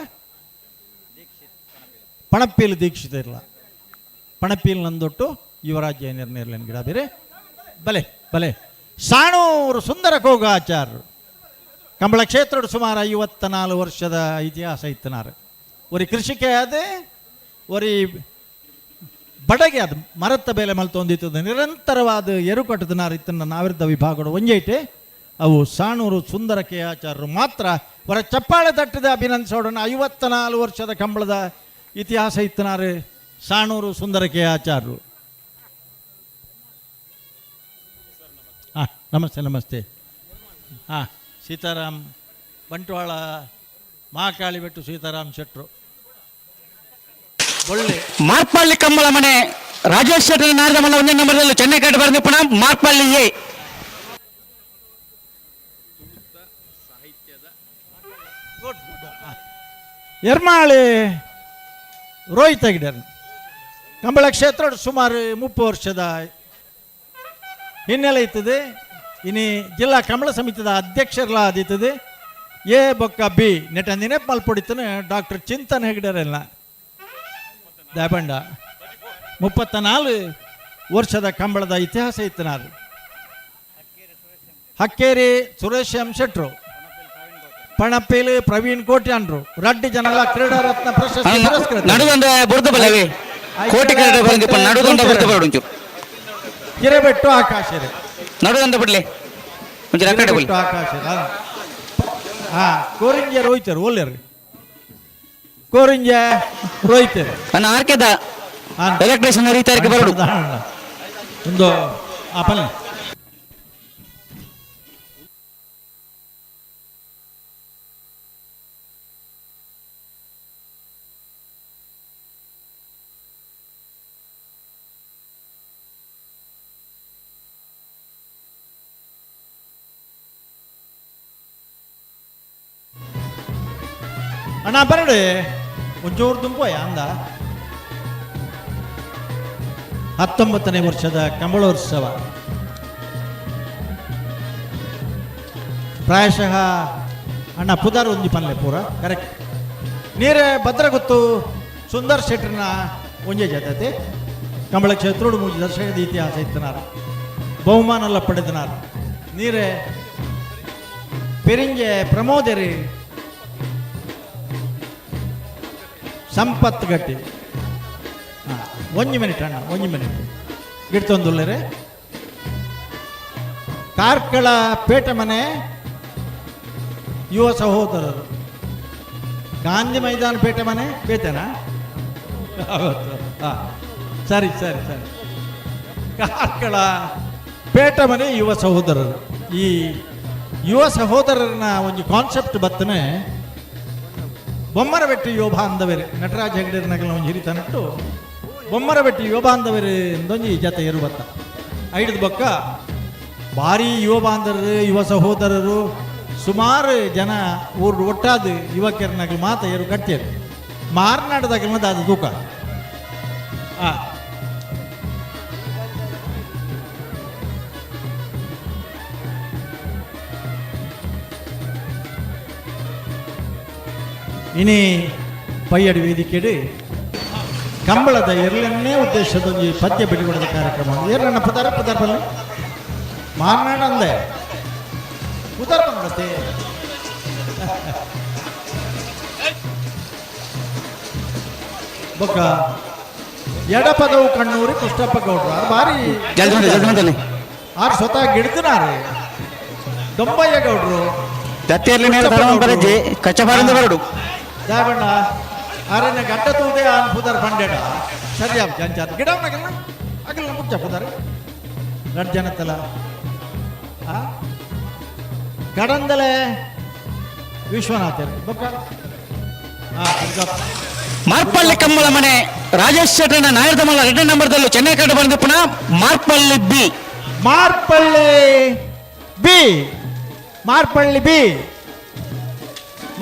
ಪಣಪ್ಪೀಲ್ ದೀಕ್ಷಿತ ಇರ್ಲ ಪಣಪ್ಪೀಲ್ ನಂದೊಟ್ಟು ಯುವರಾಜ್ ಜೈನರ್ ಗಿಡ ಬೇರೆ ಬಲೆ ಬಲೆ ಸಾಣೂರು ಸುಂದರ ಕೋಗಾಚಾರ್ರು ಕಂಬಳ ಕ್ಷೇತ್ರದ ಸುಮಾರು 54 ವರ್ಷದ ಇತಿಹಾಸ ಇತ್ತನಾರು. ಒರಿ ಕೃಷಿಕೆ ಅದೇ ಒರಿ ಬಡಗೆ ಅದು ಮರತ್ತ ಬೇಲೆ ಮಲ್ತೊಂದಿತ್ತದ ನಿರಂತರವಾದ ಎರು ಕಟ್ಟದನಾರು ಇತ್ತನ್ನ ನಾವಿರ್ದ ವಿಭಾಗಗಳು ಒಂಜೈಟೆ ಅವು ಸಾಣೂರು ಸುಂದರ ಕೆ ಆಚಾರ್ಯರು ಮಾತ್ರ ವರ ಚಪ್ಪಾಳೆ ತಟ್ಟದ ಅಭಿನಂದಿಸೋಡೋಣ. 54 ವರ್ಷದ ಕಂಬಳದ ಇತಿಹಾಸ ಇತ್ತನಾರು ಸಾಣೂರು ಸುಂದರ ಕೆ ಆಚಾರ್ಯರು. ನಮಸ್ತೆ ನಮಸ್ತೆ. ಹಾಂ, ಸೀತಾರಾಮ್ ಬಂಟ್ವಾಳ ಮಹಾಕಾಳಿಬೆಟ್ಟು ಸೀತಾರಾಮ್ ಶೆಟ್ರು ಒಳ್ಳೆ. ಮಾರ್ಪಳ್ಳಿ ಕಂಬಳ ಮನೆ ರಾಜೇಶ್ ಶೆಟ್ಟರ್ ನಾರದ ಮಲ್ಲ ಒಂದೇ ನಂಬರ್ದಲ್ಲಿ ಚೆನ್ನೈ ಕಟ್ಟು ಬರೆದು ಪುನಃ ಮಾರ್ಪಳ್ಳಿ ಎ. ಎರ್ಮಾಳಿ ರೋಹಿತ್ ಆಗಿದ್ದಾರೆ. ಕಂಬಳ ಕ್ಷೇತ್ರ ಸುಮಾರು 30 ವರ್ಷದ ಹಿನ್ನೆಲೆ ಇತ್ತದೆ. ಇನಿ ಜಿಲ್ಲಾ ಕಂಬಳ ಸಮಿತಿದ ಅಧ್ಯಕ್ಷರಲ್ಲ ಆದಿತ್ತದೆ. ಎ ಬೊಕ್ಕ ಬಿ ನೆಟ ನೆನಪು ಮಲ್ಪೊಡಿತನ ಡಾಕ್ಟರ್ ಚಿಂತನ್ ಹೆಗ್ಡರೆಲ್ಲ ದಾಬಂಡ 34 ವರ್ಷದ ಕಂಬಳದ ಇತಿಹಾಸ ಇತ್ತನಾರು. ಹಕ್ಕೇರಿ ಸುರೇಶ್ ಎಂ ಶೆಟ್ರು, ಪಣಪೇಲು ಪ್ರವೀಣ್ ಕೋಟ್ಯಾನ್ರು, ರಡ್ಡು ಜನಲ ಕ್ರೀಡಾ ರತ್ನ ಪ್ರಶಸ್ತಿ ಪುರಸ್ಕೃತ. ನಡುವಂದ ಬುರ್ದು ಬಲ್ಲವಿ ಕೋಟಿ ಕರಡೆ ಬಂದಿಪ್ಪ ನಡುದಂಡ ಬುರ್ದು ಬರಡು ಒಂಚೂರು. ಹಿರೇಬೆಟ್ಟು ಆಕಾಶರೇ. ನಡುದಂಡ ಬಿಡ್ಲಿ ಒಂಚೂರು ಆ ಕಡೆ ಬಲ್ಲಿ. ಹಿರೇಬೆಟ್ಟು ಆಕಾಶರೇ. ಹಾ, ಕೋರಿಂಜ ರೋಹಿತರು ಒಲ್ಲೆರು, ಕೋರಿಂಜ ರೋಹಿತರು. ನನ್ನ ಆರ್ಕೆದ ಎಲೆಕ್ಟ್ರಿಷಿಯನ್ ರೀತಿಯಾಗಿ ಬರಡು. ಒಂದು ಆ ಪಲ್ಲೆ. ಅಣ್ಣ ಬರಡು ಒಂಚೂರು ತುಂಬೋಯ ಅಂದ. 19ನೇ ವರ್ಷದ ಕಂಬಳೋತ್ಸವ ಪ್ರಾಯಶಃ ಅಣ್ಣ ಪುದಾರ್ ಒಂಜಿ ಪನ್ಲೆ ಪೂರ ಕರೆಕ್ಟ್. ನೀರೇ ಭದ್ರಗುತ್ತು ಸುಂದರ್ ಶೆಟ್ಟರ್ನ ಒಂಜೆ ಜೊತೆ ಕಂಬಳ ಕ್ಷೇತ್ರೋಡು ಮೂಜಿ ದರ್ಶಕದ ಇತಿಹಾಸ ಇತ್ತನಾರ, ಬಹುಮಾನ ಪಡೆದನಾರ. ನೀರೇ ಪೆರಿಂಜೆ ಪ್ರಮೋದರಿ ಸಂಪತ್ ಗಟ್ಟಿ. ಹಾಂ, ಒಂಜಿ ಮಿನಿಟ್ ಅಣ್ಣ, ಒಂಜಿ ಮಿನಿಟ್ ಗಿಡ್ತೊಂದುಲ್ಲೆರೆ. ಕಾರ್ಕಳ ಪೇಟೆ ಮನೆ ಯುವ ಸಹೋದರರು, ಗಾಂಧಿ ಮೈದಾನ ಪೇಟೆ ಮನೆ ಪೇಟೆನಾ? ಹೌದು, ಹಾಂ, ಸರಿ ಸರಿ ಸರಿ. ಕಾರ್ಕಳ ಪೇಟೆ ಮನೆ ಯುವ ಸಹೋದರರು. ಈ ಯುವ ಸಹೋದರರನ್ನ ಒಂದು ಕಾನ್ಸೆಪ್ಟ್ ಬತ್ತನೆ ಬೊಮ್ಮರಬೆಟ್ಟು ಯುವ ಬಾಂಧವರು ನಟರಾಜ ಹೆಗಡೆ ನಗಲ ಒಂದು ಹಿರಿತನಟ್ಟು ಬೊಮ್ಮರಬೆಟ್ಟು ಯುವ ಬಾಂಧವರು ಎಂದೊಂಜಿ ಜತೆ ಇರು ಬತ್ತ ಐದು ಬೊಕ್ಕ ಭಾರಿ ಯುವ ಬಾಂಧವರು ಯುವ ಸಹೋದರರು ಸುಮಾರು ಜನ ಊರು ಒಟ್ಟಾದ ಯುವಕರನಾಗಲಿ ಮಾತ ಏರು ಕಟ್ತಿರು ಮಾರ್ನಾಡದಾಗಲ ಅದು ತೂಕ. ಇನಿ ಪೈಯಡಿ ವೇದಿಕೆಡು ಕಂಬಳದ ಎರಡನೇ ಉದ್ದೇಶದೊಂದು ಪದ್ಯ ಬಿಡುಗಡೆದ ಕಾರ್ಯಕ್ರಮ. ಎರಡನ್ನ ಪದಾರ ಪದಾರ ಬಲ್ಲ ಮಾರ್ನಾಡ ಅಂದೆ ಉದರ ಬಂದತೆ. ಬೊಕ್ಕ ಎಡಪದವು ಕಣ್ಣೂರಿ ಕೃಷ್ಣಪ್ಪ ಗೌಡ್ರು ಆರು ಭಾರಿ ಜಲ್ದಿ ಬನ್ನಿ, ಜಲ್ದಿ ಬನ್ನಿ. ಆರು ಸ್ವತಃ ಗಿಡ್ದನಾರೆ ದೊಂಬಯ್ಯ ಗೌಡ್ರು. ದತ್ತಿಯಲ್ಲಿ ನೇರ ಧರ್ಮ ಬರಜ್ಜಿ ಕಚ್ಚಬಾರಿಂದ ಬರಡು. ದಾವಣ್ಣ ಆರಣ್ಯ ಗಡ್ಡ ತೂದೆ ಆನ್ ಪುದರ್ ಬಂಡೆಡ ಸರಿಯಾದ ಜಂಚಾತ ಗಿಡ ಅಗಲ ಅಗಲ ಮುಚ್ಚ ಪುದರ್ ರಡ್ ಜನತ್ತಲ ಆ ಕಡಂದಲೆ ವಿಶ್ವನಾಥರ್ ಬೊಕ್ಕ. ಮಾರ್ಪಳ್ಳಿ ಕಮ್ಮಲ ಮನೆ ರಾಜೇಶ್ ಶೆಟ್ಟರ್ನ ನಾಯರ್ದಮಲ್ಲ ಎರಡನೇ ನಂಬರ್ದಲ್ಲೂ ಚೆನ್ನೈ ಕಡೆ ಬಂದು ಪುನಃ Marpalli B. Marpalli B, Marpalli B,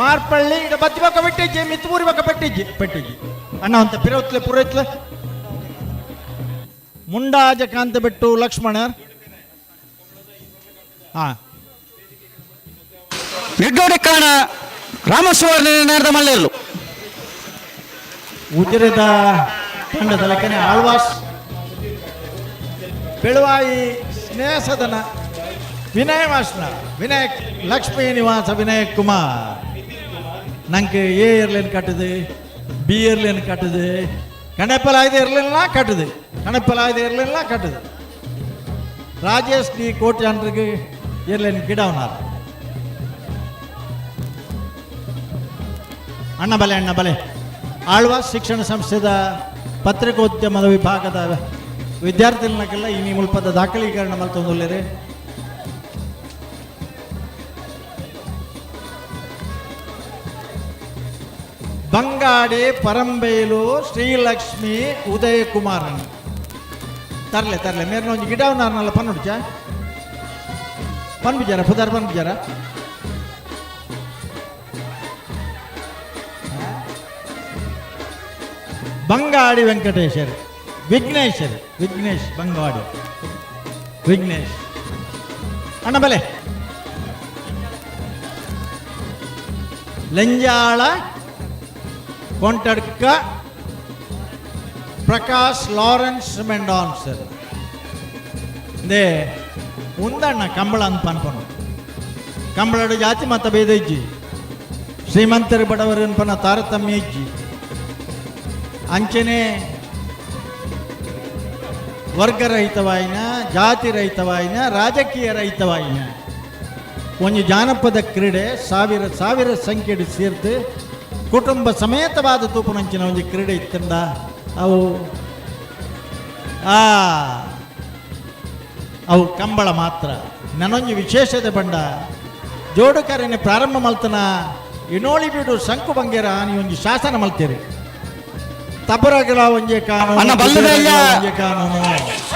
Marpalli ಇಡ ಬತ್ತಿ ಬೊಕ್ಕ ಪೆಟ್ಟಿಜ್ಜಿ ಮಿತ್ತೂರಿ ಬೊಕ್ಕ ಪೆಟ್ಟಿಜ್ಜಿ ಪೆಟ್ಟಿಜ್ಜಿ ಅಣ್ಣ ಅಂತ ಪಿರೋತ್ಲೆ ಪುರೋತ್ಲೆ ಮುಂಡಾಜ ಕಾಂತ ಬಿಟ್ಟು ಲಕ್ಷ್ಮಣರ್. ಹಾ, ನಿಡ್ಡೋಡಿ ಕಾಣ ರಾಮೇಶ್ವರ ನಾಯರ್ದ ಮಲ್ಲೆಯಲ್ಲು. ಉಜಿರೆದ ತಂಡದ ಲೆಕ್ಕನೆ ಆಳ್ವಾಸ್ ಬೆಳುವಾಯಿ ಸ್ನೇಹ ಸದನ ವಿನಯ ಮಾಸ್ನ ವಿನಾಯಕ್ ಲಕ್ಷ್ಮೀ ನಿವಾಸ ವಿನಾಯಕ್ ಕುಮಾರ್. ನಂಗೆ ಎ ಏರ್ಲೈನ್ ಕಟ್ಟುದು, ಬಿ ಏರ್ಲೈನ್ ಕಟ್ಟುದು, ಕಣಪ್ಪಲಾಯ್ದ ಏರ್ಲೈನ್லாம் கட்டுது, கணப்பலாயுத ஏர்லைன்லாம் கட்டுது. ராஜேஷ் டி கோட்யான்ருக்கு ஏர்லைன் கிடவனார். ಅಣ್ಣ ಬಲೆ, ಅಣ್ಣ ಬಲೆ. ಆಳ್ವಾಸ್ ಶಿಕ್ಷಣ ಸಂಸ್ಥೆದ ಪತ್ರಿಕೋದ್ಯಮದ ವಿಭಾಗದ ವಿದ್ಯಾರ್ಥಿಗಳನ್ನಕ್ಕೆಲ್ಲ ಈ ಮುಲ್ಪದ ದಾಖಲೀಕರಣ ಮಲ್ತೊಂದುಲ್ಲೇರಿ. ಬಂಗಾಡಿ ಪರಂಬೈಲು ಶ್ರೀಲಕ್ಷ್ಮಿ ಉದಯ ಕುಮಾರ್ ತರ್ಲೆ ತರ್ಲೆ ಮೇರ್ನ ಒಂಜಿ ಗಿಡ ನಾರ್ನಲ್ಲ ಪನ್ನುಡ್ಚ ಪನ್ ಬಿಜಾರ ಪುದಾರ್ ಪನ್ ಬಿಜಾರ ಬಂಗಾಡಿ ವೆಂಕಟೇಶ್ವರ್ ವಿಘ್ನೇಶ್ವರ್ ವಿಘ್ನೇಶ್ ಬಂಗಾಡಿ ವಿಘ್ನೇಶ್ ಅಣ್ಣ ಬಲೆ ಲೆಂಜಾಳ ಕೊಂಟಡ್ಕ ಪ್ರಕಾಶ್ ಲಾರೆನ್ಸ್ ಮೆಂಡಾನ್ಸರ್ they ಉಂದಣ್ಣ ಕಂಬಳ ಅಂತ ಪನ್ಪನು ಕಂಬಳಡು ಜಾತಿ ಮತ ಭೇದ ಇಜ್ಜಿ ಶ್ರೀಮಂತರು ಬಡವರು ಅನ್ಪನ ತಾರತಮ್ಯ ಇಜ್ಜಿ ಅಂಚನೆ ವರ್ಗರಹಿತವಾಯಿನ ಜಾತಿ ರಹಿತವಾಯಿನ ರಾಜಕೀಯ ರಹಿತವಾಯಿನ ಒಂಜಿ ಜಾನಪದ ಕ್ರೀಡೆ ಸಾವಿರ ಸಾವಿರ ಸಂಖ್ಯೆಡ್ ಸೇರ್ದು ಕುಟುಂಬ ಸಮೇತವಾದ ತೂಪುನಂಚಿನ ಒಂಜಿ ಕ್ರೀಡೆ ಇತ್ತಂಡ ಅವು ಅವು ಕಂಬಳ ಮಾತ್ರ. ನನೊಂಜಿ ವಿಶೇಷತೆ ಬಂಡ ಜೋಡುಕರನೆ ಪ್ರಾರಂಭ ಮಲ್ತನ ಇನೋಳಿ ಬೀಡು ಶಂಕು ಬಂಗೇರ ಆನಿ ಒಂಜಿ ಶಾಸನ ಮಲ್ತೇರಿ ತಬರಗಳ ಒಂಜೆ ಕಾನೂನು ಅಣ್ಣ ಬಲ್ಲದೆಲ್ಲ ಒಂಜೆ ಕಾನೂನು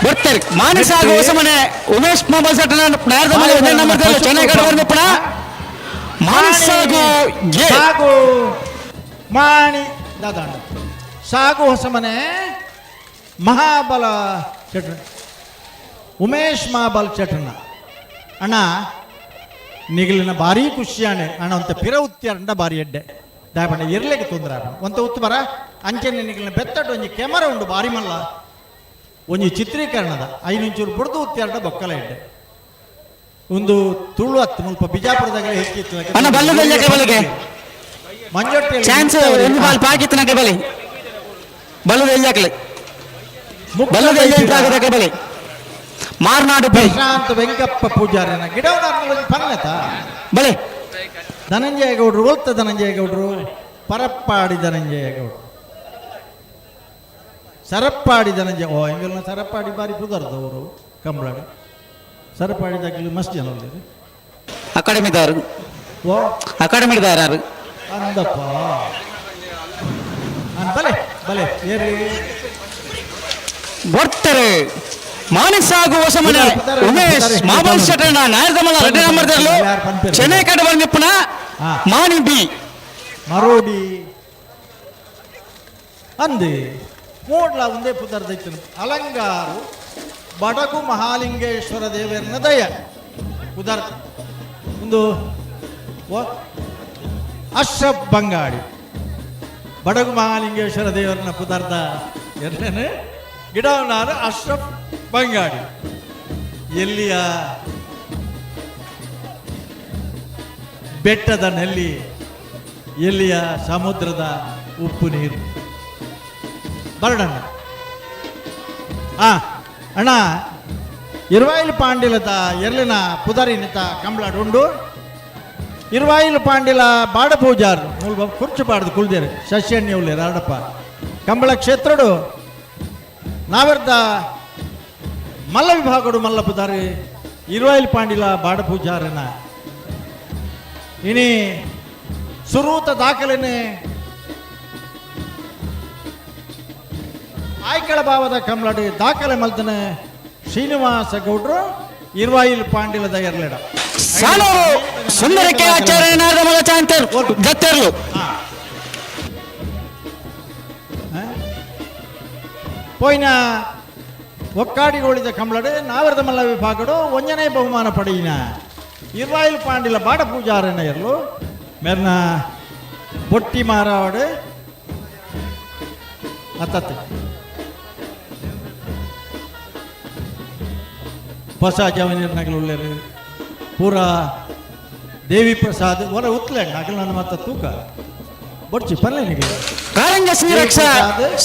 ಬರ್ತಾರೆ ಮಾನಸ ಹಾಗೂ ಹೊಸಮನೆ ಉಮೇಶ್ ಮೊಬೈಲ್ ಸೆಟ್ ನಾಯರ್ದ ಮನೆ ಒಂದೇ ನಂಬರ್ ಚೆನ್ನೈ ಕಡೆ ಬಂದಪ್ಪಣ ಮಾನಸ ಹಾಗೂ ಎ. ಸಾಗು ಮಾಣಿ ದಾದಾಂಡ ಸಾಗು ಹೊಸಮನೆ ಮಹಾಬಲ ಚಟ್ರ ಉಮೇಶ್ ಮಹಾಬಲ ಚಟ್ರನ ಅಣ್ಣ ನಿಗಲಿನ ಭಾರಿ ಖುಷಿಯಾಣೆ ಅಣ್ಣ ಅಂತ ಪಿರ ಉತ್ತಿಯಂಡ ಭಾರಿ ಎಡ್ಡೆ ದಾಯಪಂಡ ಇರ್ಲಿಕ್ಕೆ ತೊಂದರೆ ಆಪಣ ಒಂತ ಉತ್ತು ಬರ ಅಂಚನೆ ನಿಗಲಿನ ಬೆತ್ತಟ್ಟು ಒಂಜಿ ಕೆಮರ ಉಂಡು ಭಾರಿ ಮಲ್ಲ ಒಂಜಿ ಚಿತ್ರೀಕರಣದ ಐನೊಂಚೂರು ಬುಡ್ದು ಉತ್ತಿಯಂಡ ಬೊಕ್ಕಲ ಎಡ್ಡೆ ಒಂದು ತುಳು ಹತ್ತು ಮುಲ್ಪ ಬಿಜಾಪುರದಾಗಲೇ ಹೆಚ್ಚಿತ್ತು. ಅಣ್ಣ ಬಲ್ಲದೆಲ್ಲ ಬಲಿಗೆ ಮಂಜೊಟ್ಟೆ ಚಾನ್ಸ್ ಒಂದು ಬಾಲ್ ಪಾಕಿತ್ತು ಬಲಿ ಬಲ್ಲದ ಎಲ್ಲಿ ಬಲ್ಲದ ಎಲ್ಲಿ ಬಲಿ ಮಾರ್ನಾಡು ಬೈ ಪ್ರಶಾಂತ್ ವೆಂಕಪ್ಪ ಪೂಜಾರಿನ ಗಿಡವನ ಪನ್ನೆತ ಬಲೆ ಧನಂಜಯ ಗೌಡ್ರು ಒಲ್ತ ಧನಂಜಯ ಗೌಡ್ರು ಪರಪ್ಪಾಡಿ ಧನಂಜಯ ಗೌಡ್ರು ಸರಪ್ಪಾಡಿ ಧನಂಜಯ ಓ ಹಿಂಗೆಲ್ಲ ಸರಪ್ಪಾಡಿ ಬಾರಿ ಪುದರ್ದವರು ಕಂಬಳಾಡಿ ಸರಪಾಡಿ ದಾಖಲೆ ಮಸ್ತ್ ಜನ ಉಲ್ಲೆರ್. ಅಕಾಡೆಮಿದವರು ಓ ಅಕಾಡೆಮಿದಾರರು ಅಂದಪ್ಪ ಬಲೆ ಬಲೆ ಏರಿ ಬರ್ತಾರೆ ಮಾನಸ ಹಾಗೂ ಹೊಸಮನೆ ಉಮೇಶ್ ಮಾಬಲ್ ಶೆಟ್ಟಣ್ಣ ನಾಯರ್ದಮಲ್ಲ ರೆಡ್ಡಿ ನಂಬರ್ ತರಲು ಚೆನ್ನೈ ಕಡೆ ಬಂದಿಪ್ಪನ ಮಾಣಿ ಬಿ ಮರೋಡಿ ಅಂದೆ ಮೂಡ್ಲ ಒಂದೇ ಪುದರ್ದೈತನು ಅಲಂಗಾರು ಬಡಗು ಮಹಾಲಿಂಗೇಶ್ವರ ದೇವರನ ದಯ ಪುದರ್ ಒಂದು ಅಶ್ರಫ್ ಬಂಗಾಡಿ ಬಡಗು ಮಹಾಲಿಂಗೇಶ್ವರ ದೇವರನ ಪುದರ್ದ ಎರಡನೇ ಗಿಡವನಾರು ಅಶ್ರಫ್ ಬಂಗಾಡಿ ಎಲ್ಲಿಯ ಬೆಟ್ಟದ ನೆಲ್ಲಿ ಎಲ್ಲಿಯ ಸಮುದ್ರದ ಉಪ್ಪು ನೀರು ಬರಡಣ್ಣ ಆ ಅಣ್ಣ ಇರ್ವಾಯಿಲ್ ಪಾಂಡಿಲದ ಎರ್ಲಿನ ಪುದರಿನಿತ ಕಂಬಳಾಡು ಉಂಡು ಇರ್ವಾಯಿಲ್ ಪಾಂಡಿಲ ಬಾಡ ಪೂಜಾರ್ ಮೂಲ ಕುರ್ಚು ಬಾಡ್ದು ಕುಲ್ದೇರು ಶಶ್ಯಣ್ಯ ಉಳ್ಳೇರು ಆಡಪ್ಪ ಕಂಬಳ ಕ್ಷೇತ್ರಡು ನಾವೆರ್ದ ಮಲ್ಲ ವಿಭಾಗಡು ಮಲ್ಲ ಪುದಾರಿ ಇರ್ವಾಯಿಲ್ ಪಾಂಡಿಲ ಬಾಡ ಪೂಜಾರನ ಇನಿ ಸುರೂತ ದಾಖಲೆನೆ ಆಯ್ಕಳ ಭಾವದ ಕಂಬಳಡಿ ದಾಖಲೆ ಮಲ್ತನೆ ಶ್ರೀನಿವಾಸ ಗೌಡ್ರು ಇರ್ವಾಯಿಲ್ ಪಾಂಡಿಲದ ಎರ್ಲೆಡ ಸಾಲೂರು ಸುಂದರಕ್ಕೆ ಆಚಾರ್ಯ ನಾರದಮಲ್ಲ ಚಾಂತರ್ ಜತ್ತರ್ಲು ಪೋಯಿನ ಒಕ್ಕಾಡಿಗೋಳಿದ ಕಂಬಳಡೆ ನಾವರದ ಮಲ್ಲ ವಿಭಾಗಡು ಒಂಜನೇ ಬಹುಮಾನ ಪಡೆಯಿನ ಇರ್ವಾಯಿಲ್ ಪಾಂಡಿಲ ಬಾಡ ಪೂಜಾರನ ಎರ್ಲು ಮೆರ್ನ ಬೊಟ್ಟಿ ಮಾರಾವಡು ಅತ್ತತ್ತೆ ಹೊಸ ಜವನಿರ್ನಗಲು ಉಳ್ಳೇರು ಪೂರ ದೇವಿ ಪ್ರಸಾದ್ ಹೊರ ಉತ್ಲೇಂಡ್ ಅಗಲ ನನ್ನ ಮತ್ತ ತೂಕ ಬೊಡ್ಚಿ ಪಲ್ಲೆನಿಗೆ ಕಾರಂಗ ಶ್ರೀರಕ್ಷ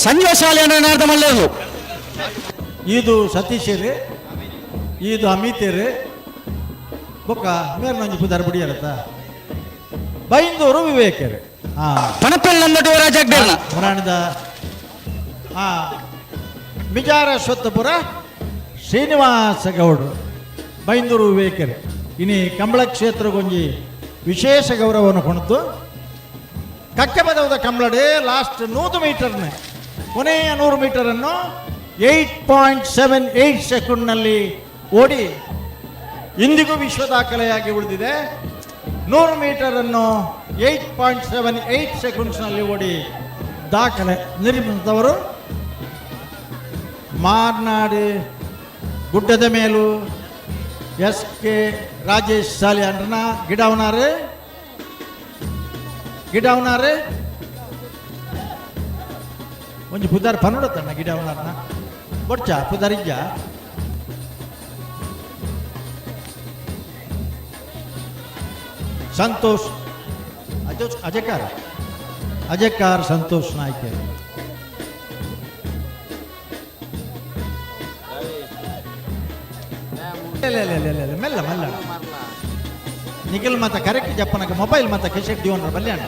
ಸಂಜೀವ ಶಾಲೆ ನಾರದಮಲ್ಲೇರು ಇದು ಸತೀಶರು ಇದು ಅಮಿತರು ಬೊಕ್ಕ ಮೇರ್ ನಂಜಿ ಪುದಾರ್ ಬುಡಿಯರತ್ತ ಬೈಂದೂರು ವಿವೇಕರು ಹಾ ಪಣಪಲ್ ನಂದಟು ರಾಜಾಗ್ಡೇರ್ನ ಪುರಾಣದ ಹಾ ಮಿಜಾರ ಸ್ವತ್ತಪುರ ಶ್ರೀನಿವಾಸ ಗೌಡರು ಬೈಂದೂರು ವಿವೇಕರು ಇನಿ ಕಂಬಳ ಕ್ಷೇತ್ರಗೊಂಜಿ ವಿಶೇಷ ಗೌರವವನ್ನು ಕೊಣತು ಕಕ್ಕೆಪದವದ ಕಂಬಳಡೆ ಲಾಸ್ಟ್ 100 ಮೀಟರ್ನ ಕೊನೆಯ 100 ಮೀಟರನ್ನು 8.78 ಸೆಕೆಂಡ್ನಲ್ಲಿ ಓಡಿ ಇಂದಿಗೂ ವಿಶ್ವ ದಾಖಲೆಯಾಗಿ ಉಳಿದಿದೆ. 100 ಮೀಟರನ್ನು 8.78 ಸೆಕೆಂಡ್ಸ್ನಲ್ಲಿ ಓಡಿ ದಾಖಲೆ ನಿರ್ಮಿಸಿದವರು ಮಾರ್ನಾಡು ಗುಡ್ಡದ ಮೇಲೂ ಎಸ್ ಕೆ ರಾಜೇಶ್ ಸಾಲಿಯಾನ್ರನ ಗಿಡವನಾರು ಗಿಡವನಾರು ಒಂಜಿ ಪುದಾರ್ ಪನ್ನುಡತ್ತಣ್ಣ ಗಿಡವನಾರನ ಬೊಡ್ಚ ಪುದಾರಿಜ್ಜ ಸಂತೋಷ್ ಅಜಯ್ ಅಜಯಕಾರ್ ಸಂತೋಷ್ ನಾಯ್ಕ. ಮೆಲ್ಲ ಮೆಲ್ಲ ನಿಖಿಲ್ ಮಾತ ಕರೆಕ್ಟ್ ಜಪ್ಪನಕ ಮೊಬೈಲ್ ಮಾತ ಕೆಸೆಟ್ ದಿವನ್ರ ಬಲ್ಯಾಣ.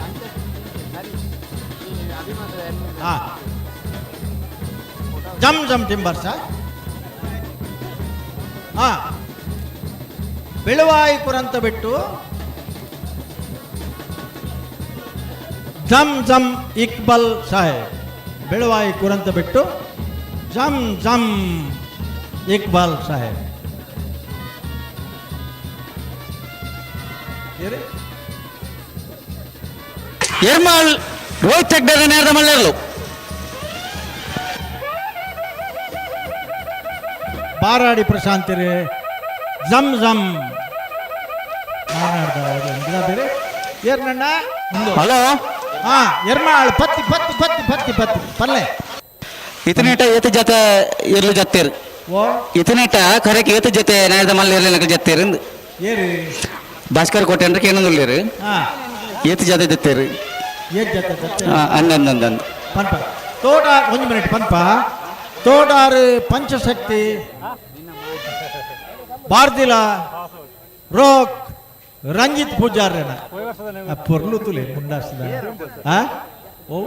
ಹಾ ಜಮ್ ಜಮ್ ಟಿಂಬರ್ಸ. ಹಾ ಬೆಳುವಾಯಿ ಕುರಂತ ಬಿಟ್ಟು ಜಮ್ ಜಮ್ ಇಕ್ಬಲ್ ಸಾಹೇಬ್. ಬೆಳುವಾಯಿ ಕುರಂತ ಬಿಟ್ಟು ಜಮ್ ಜಮ್ ಇಕ್ಬಾಲ್ ಸಾಹೇಬ್. ಎರ್ಮಾಳ್ ರೋಹಿತ್ ಹೆಗ್ಡೆ ನೇರದ ಮಲ್ಲೇರ್ಲು. ಬಾರಾಡಿ ಪ್ರಶಾಂತಿರಿ ಜಮ್ ಜಮ್ ಬೇರೆ ಏರ್ನಣ್ಣ. ಹಲೋ. ಹಾ ಎರ್ಮಾಳ್ ಪತ್ತಿ ಪತ್ತಿ ಪತ್ತಿ ಪತ್ತಿ ಪತ್ತಿ ಪಲ್ಲೆ ಇತನೇಟ ಏತ ಜೊತೆ ಇರ್ಲು ಜತ್ತೇರು. ಓ ಇತನೇಟ ಕರೆಕ್ ಏತ ಜೊತೆ ನೇರದ ಮಲ್ಲೇರ್ಲು ನಕಲ್ ಜತ್ತೇರು. ಏರಿ ಭಾಸ್ಕರ್ ಕೋಟೆ ಅಂದ್ರೆ ಏನಂದುಳ್ಳೇರು ಏತ ಜೊತೆ ಜತ್ತೇರು. ಏತ್ ಜೊತೆ ಜತ್ತೇರು? ಅಂದ ಪನ್ಪ ತೋಟ ಒಂದು ಮಿನಿಟ್ ಪನ್ಪ ತೋಟಾರು ಪಂಚಶಕ್ತಿ ಬಾರ್ದಿಲ ರೋಕ್ ರಂಜಿತ್ ಪೂಜಾರ್ಯನ ಪೊರ್ಲು ತುಲೆ ಮುಂದಾಸ್ದ ಓ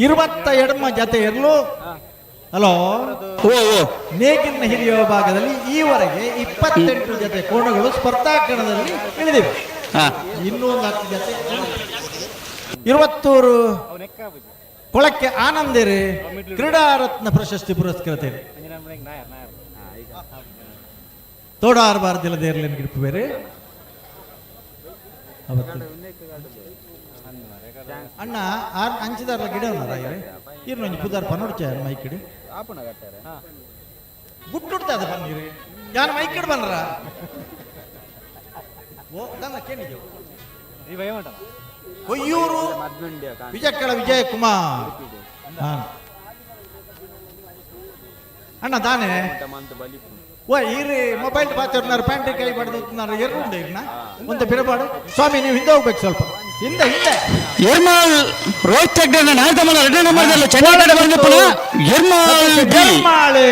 20 ಎಡಮ ಜತೆ ಇರಲು. ಹಲೋ ಓ ಓ ನೇಗಿನ ಹಿರಿಯ ಭಾಗದಲ್ಲಿ ಈವರೆಗೆ 28 ಜತೆ ಕೋಣಗಳು ಸ್ಪರ್ಧಾಕರಣದಲ್ಲಿ ಇಳಿದಿವೆ. ಇನ್ನೂ ಒಂದು 10 ಜತೆ. ಇರುವತ್ತೂರು ಕೊಳಕ್ಕೆ ಆನಂದಿರಿ ಕ್ರೀಡಾರತ್ನ ಪ್ರಶಸ್ತಿ ಪುರಸ್ಕೃತರು ತೋಡಾರ್ ಬಾರದಿಲ್ಲದೆ ಇರಲಿ ಗಿಡಪು ಬೇರೆ ಅವತ್ತು ಅಣ್ಣ ಆರ್ ಅಂಚಿದಾರಲ್ಲ ಗಿಡ ಇರ್ನ ಒಂಜಿ ಪುದಾರ್ ಪನ್ನೊಡ್ಚ ಮೈಕಿಡಿ ಗುಟ್ಟುಡ್ತಾ ಅದ ಬನ್ನಿರಿ ಯಾನ್ ಮೈಕಿಡ್ ಬನ್ರ ಓ ನನ್ನ ಕೇಳಿದೆವು ಕೊಯ್ಯೂರು ವಿಜಯಕಳ ವಿಜಯ ಕುಮಾರ್ ಅಣ್ಣ ದಾನೆ ಓ ಈರಿ ಮೊಬೈಲ್ ಪಾತಿರ್ನಾರು ಪ್ಯಾಂಟ್ ಕೈ ಬಡ್ದು ಎರ್ರುಂಡೆ ಇರ್ನ ಒಂದು ಬಿರಬಾಡು ಸ್ವಾಮಿ ನೀವು ಹಿಂದೆ ಹೋಗ್ಬೇಕು ಸ್ವಲ್ಪ ಹಿಂದೆ ಹಿಂದೆ. ಎರ್ಮಾಳ್ ರೋಹಿತ್ ಹೆಗ್ಡೆ ನಾಲ್ಕು ಎರಡನೇ ನಂಬರ್ದಲ್ಲಿ ಚೆನ್ನೈ ಬಂದಪ್ಪನ ಎರ್ಮಾಳ್ ಎರ್ಮಾಳು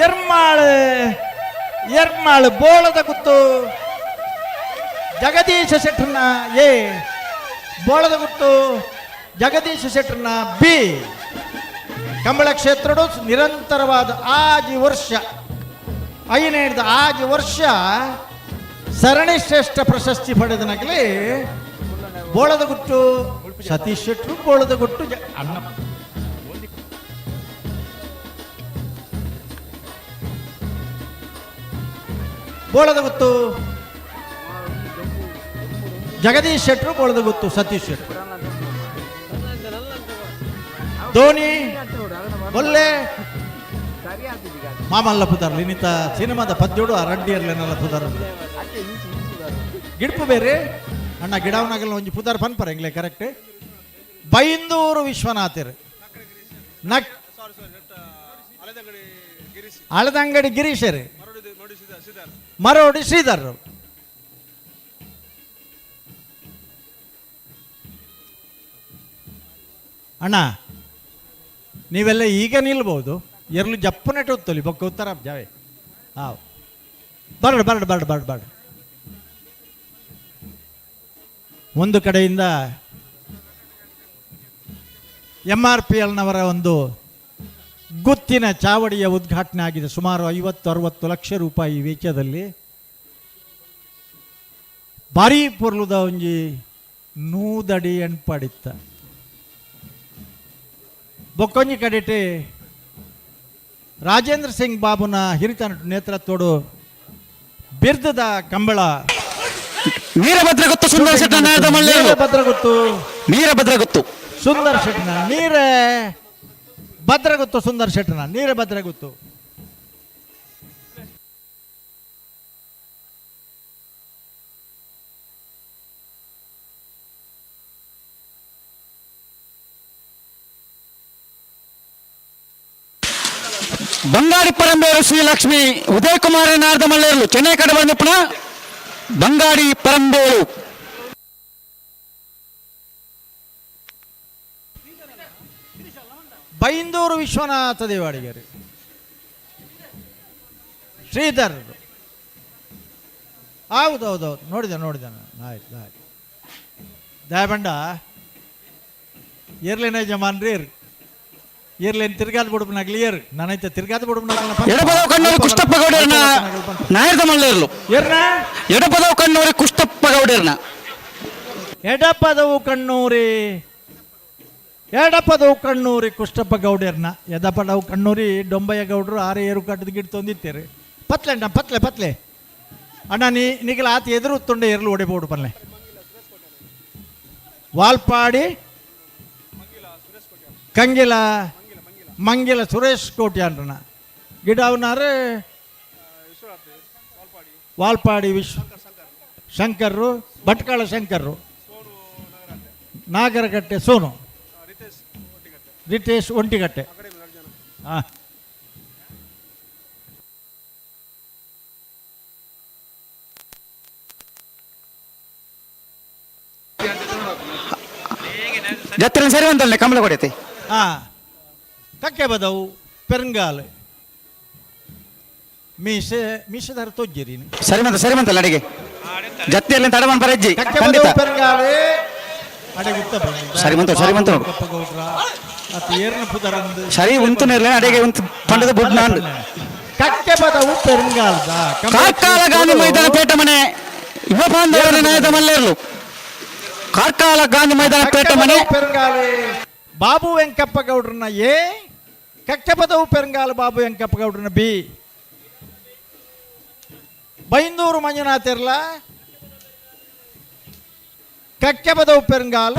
ಎರ್ಮಾಳು ಎರ್ಮಾಳು ಬೋಳದ ಗುತ್ತು ಜಗದೀಶ ಶೆಟ್ಟರ್ನ ಎ ಬೋಳದ ಗುತ್ತು ಜಗದೀಶ ಶೆಟ್ಟರ್ನ ಬಿ. ಕಂಬಳ ಕ್ಷೇತ್ರಡು ನಿರಂತರವಾದ ಆಜಿ ವರ್ಷ ಐನೇಡ್ದ ಆಜಿ ವರ್ಷ ಸರಣಿ ಶ್ರೇಷ್ಠ ಪ್ರಶಸ್ತಿ ಪಡೆದನಗಲಿ ಬೋಳದಗುಟ್ಟು ಸತೀಶ್ ಶೆಟ್ಟರು ಬೋಳದಗುಟ್ಟು ಅಣ್ಣ ಬೋಳದಗುತ್ತು ಜಗದೀಶ್ ಶೆಟ್ಟರು ಬೋಳದಗುತ್ತು ಸತೀಶ್ ಶೆಟ್ಟರು ಧೋನಿ ಬೊಲ್ಲೆ ಮಾಮಲ್ಲ ಪುದಾರ್ ಲಿನಿತ ಸಿನಿಮಾದ ಪದ್ಯೋಡು ಆ ರಡ್ಡಿಯರ್ಲೆನೆಲ್ಲ ಪುದಾರ್ ಗಿಡ್ಪು ಬೇರೆ ಅಣ್ಣ ಗಿಡವನಾಗಲ್ಲ ಒಂಜಿ ಪುದಾರ್ ಪನ್ಪರ ಎಂಗ್ಲೆ ಕರೆಕ್ಟ್. ಬೈಂದೂರು ವಿಶ್ವನಾಥರ್ ನಕ್ ಅಳದಂಗಡಿ ಗಿರೀಶರು ಮರೋಡಿ ಶ್ರೀಧರ್. ಅಣ್ಣ ನೀವೆಲ್ಲ ಈಗ ನಿಲ್ಬೋದು ಎರಲು ಜಪ್ಪನೆಟ್ ಹೊತ್ತಲಿ ಬೊಕ್ಕ ಉತ್ತರ ಜಾವೆ ಹಾಂ ಬರಡು ಬರಡು ಬರಡು ಬರಡು ಬರಡು. ಒಂದು ಕಡೆಯಿಂದ ಎಮ್ ಆರ್ ಪಿ ಎಲ್ನವರ ಒಂದು ಗುತ್ತಿನ ಚಾವಡಿಯ ಉದ್ಘಾಟನೆ ಆಗಿದೆ. ಸುಮಾರು 50-60 ಲಕ್ಷ ರೂಪಾಯಿ ವೆಚ್ಚದಲ್ಲಿ ಭಾರೀ ಪೊರ್ಲುದ ಒಂಜಿ ನೂದಡಿ ಎಣ್ಪಡಿತ್ತ. ಬೊಕ್ಕೊಂಜಿ ಕಡೆಟ್ ರಾಜೇಂದ್ರ ಸಿಂಗ್ ಬಾಬುನ ಹಿರಿತನ ನೇತೃತ್ವಡು ಬಿರ್ದದ ಕಂಬಳ. ವೀರಭದ್ರಗುತ್ತು ಸುಂದರ ಶೆಟ್ಟನ ನಾಯದ ಮಲ್ಲೇರು. ವೀರಭದ್ರಗುತ್ತು. ವೀರಭದ್ರಗುತ್ತು ಸುಂದರ ಶೆಟ್ಟನ ನೀರೇ ಭದ್ರಗುತ್ತು, ಸುಂದರ ಶೆಟ್ಟನ ನೀರೇ ಭದ್ರಗುತ್ತು. ಬಂಗಾಡಿ ಪರಂಬೇರು ಶ್ರೀಲಕ್ಷ್ಮಿ ಉದಯ್ ಕುಮಾರ್ ನಾರದ ಮಲ್ಲೇರ್ಲು ಚೆನ್ನೈ ಕಡೆ ಬಂದಿಪ್ಪನ ಬಂಗಾಡಿ ಪರಂಬೇರು. ಬೈಂದೂರು ವಿಶ್ವನಾಥ ದೇವಾಡಿಗರು ಶ್ರೀಧರ್. ಹೌದು ಹೌದು ಹೌದು, ನೋಡಿದೆ ನೋಡಿದೆ ನಾನು. ಆಯ್ತು ಆಯ್ತು. ದಯಬಂಡ ಇರ್ಲಿನ ಯಜಮಾನ್ರಿ, ಇರ್ಲೇನು ತಿರ್ಗಾದ ಬುಡುಪನಾಗ್ಲಿ ಏರ್ ನಾನೈತೆ ತಿರ್ಗಾದ ಬುಡುಪನಾಗಲ್ಲ. ಎಡಪದವು ಕಣ್ಣೂರು ಕುಷ್ಟಪ್ಪ ಗೌಡರನ್ನ ನಾಯರದ ಮಲ್ಲೇರ್ಲು. ಏರ್ನ? ಎಡಪದವು ಕಣ್ಣೂರಿ ಕುಷ್ಟಪ್ಪ ಗೌಡರನ್ನ. ಎಡಪದವು ಕಣ್ಣೂರಿ, ಎಡಪದವು ಕಣ್ಣೂರಿ ಕುಷ್ಟಪ್ಪ ಗೌಡರ್ನ. ಎಡಪದವು ಕಣ್ಣೂರಿ ಡೊಂಬಯ್ಯ ಗೌಡರು ಆರೆ ಏರು ಕಟ್ಟದ ಗಿಡ ತಂದಿತ್ತೀರಿ. ಪತ್ಲೆ ಅಣ್ಣ, ಪತ್ಲೆ ಪತ್ಲೆ ಅಣ್ಣ, ನೀ ನಿಗಲ ಆತ ಎದುರು ತೊಂಡೆ ಎರ್ಲು ಹೊಡಿಬೋದು ಪಲ್ಲೆ. ವಾಲ್ಪಾಡಿ ಕಂಗಿಲ ಮಂಗಿಲ ಸುರೇಶ್ ಕೋಟಿ ಅಣ್ಣ ಗಿಡ ಅವನಾರೆ. ವಾಲ್ಪಾಡಿ ವಿಶ್ವ ಶಂಕರ್ರು, ಭಟ್ಕಳ ಶಂಕರ್ರು, ನಾಗರಕಟ್ಟೆ ಸೋನು, ರಿತೇಶ್ ಒಂಟಿಗಟ್ಟೆ. ಹಾಂ, ಜತ್ರ ಸರಿ ಒಂದಲ್ಲ ಕಮಲ ಕೊಡೈತಿ. ಹಾಂ, ಕಕ್ಕೆ ಬದವು ಪೆರಂಗಾಲ್ ಮೀಸೆ ಮೀಸೆದಾರ ತೊಜ್ಜಿರಿ. ಸರಿ ಮಂತ ಸರಿ ಮಂತಲ್ಲ ಅಡಿಗೆ ಜತ್ತಿಯಲ್ಲಿ ತಡಮನ್ ಪರಜ್ಜಿ ಕಕ್ಕೆ ಖಂಡಿತ. ಬದವು ಪೆರಂಗಾಲೆ ಅಡೆಗುತ್ತ. ಸರಿ ಮಂತ, ಸರಿ ಮಂತ ನೋಡು. ಗೌಡ್ರ ಅತ್ತ ಏರ್ನ ಪುದರಂದು. ಸರಿ ಉಂತು ನೆರ್ಲೆ ಅಡಿಗೆ ಉಂತು ಪಂಡದ ಬುಡ್ ನಾಂಡು. ಕಕ್ಕೆ ಬದವು ಪೆರಂಗಾಲ್ದ ಕಾರ್ಕಾಲ ಗಾಂಧಿ ಮೈದಾನ ಪೇಟ ಮನೆ ಯುವ ಬಾಂಧವರ ನಾಯದ ಮಲ್ಲೇರ್ಲು. ಕಾರ್ಕಾಲ ಗಾಂಧಿ ಮೈದಾನ ಪೇಟ ಮನೆ ಪೆರಂಗಾಲೆ ಬಾಬು ವೆಂಕಪ್ಪ ಗೌಡ್ರನ್ನ ಎ, ಕಕ್ಕೆಪದವು ಪೆರಂಗಾಲ ಬಾಬು ವೆಂಕಪ್ಪ ಗೌಡ್ರನ್ನ ಬಿ, ಬೈಂದೂರು ಮಂಜುನಾಥ್ ಇರ್ಲ ಕಕ್ಕೆಪದವು ಪೆರಂಗಾಲ್.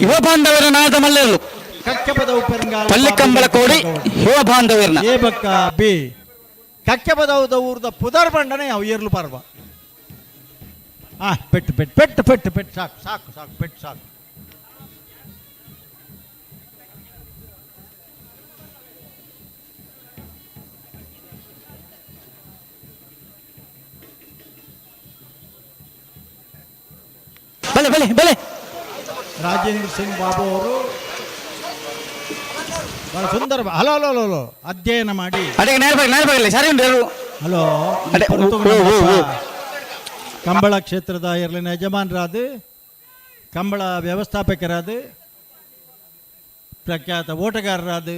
ಯುವ ಬಾಂಧವರ ನಾಯದ ಮಲ್ಲೇರ್ಲು. ಕಕ್ಕೆಪದವು ಪೆರಂಗಾಲ ಪಲ್ಲಿಕಂಬಳ ಕೋಡಿ ಯುವ ಬಾಂಧವರ್ನ. ಎ ಬಕ್ಕ ಬಿ ಕಕ್ಕೆಪದವುದ ಊರ್ದ ಪುದರ್ ಬಂಡನೆ ಅವು ಏರ್ಲು ಪರ್ವ. ಆ ಪೆಟ್ಟು ಪೆಟ್ಟು ಪೆಟ್ಟು ಪೆಟ್ಟು ಪೆಟ್ಟು ಸಾಕು ಸಾಕು ಸಾಕು ಪೆಟ್ಟು ಸಾಕು. ಬಲೆ ಬಲೆ ಬಲೆ. ರಾಜೇಂದ್ರ ಸಿಂಗ್ ಬಾಬು ಅವರು ಬಹಳ ಸುಂದರ, ಹಲೋ ಹಲೋ ಹಲೋ ಹಲೋ, ಅಧ್ಯಯನ ಮಾಡಿ. ಅಡಿಗೆ ನೇರ ಬಾಗಿಲು ನೇರ ಬಾಗಿಲು ಸರಿ ಉಂಟು ಎರಡು. ಹಲೋ, ಅಡೆ, ಓ, ಓ, ಓ, ಓ. ಕಂಬಳ ಕ್ಷೇತ್ರದ ಎರಲಿನ ಯಜಮಾನರಾದ ಕಂಬಳ ವ್ಯವಸ್ಥಾಪಕರಾದ ಪ್ರಖ್ಯಾತ ಓಟಗಾರರಾದ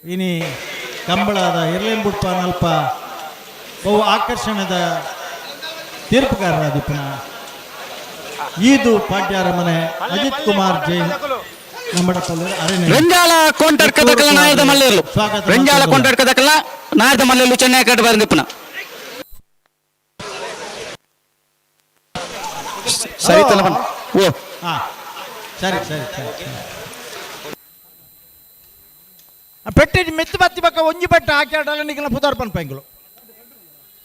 ಇನಿ ಕಂಬಳದ ಎರ್ಲೆಂಬುಡ್ಪ ನಲ್ಪ ಬಹು ಆಕರ್ಷಣದ ತೀರ್ಪುಗಾರರಾದ ಪುನಃ ಈದು ಪಾಡ್ಯಾರ ಮನೆ ಅಜಿತ್ ಕುಮಾರ್ ಜೈನ್ ನಮ್ಮಡಪಲ್ಲೂರು ಅರಣ್ಯ. ರೆಂಜಾಲ ಕೋಂಟಡ್ಕದಕಲ ನಾಯದ ಮಲ್ಲೇರ್ಲು. ಸ್ವಾಗತ. ರೆಂಜಾಲ ಕೋಂಟಡ್ಕದಕಲ ನಾಯದ ಮಲ್ಲೇರ್ಲು ಚೆನ್ನೈ ಕಟ್ಟು ಬಂದಿಪ್ಪನ. ಸರಿ ತಲ್ಲ ಬಣ್ಣ. ಓ. ಹಾ, ಸರಿ ಸರಿ ಸರಿ ಸರಿ. ಪೆಟ್ಟಿ ಮೆತ್ತು ಬತ್ತಿ ಬಕ್ಕ ಒಂಜಿ ಪೆಟ್ಟು ಹಾಕಿ ನಿಗಲ ಪುದಾರ್ ಪನ್ ಪೆಂಗುಲು.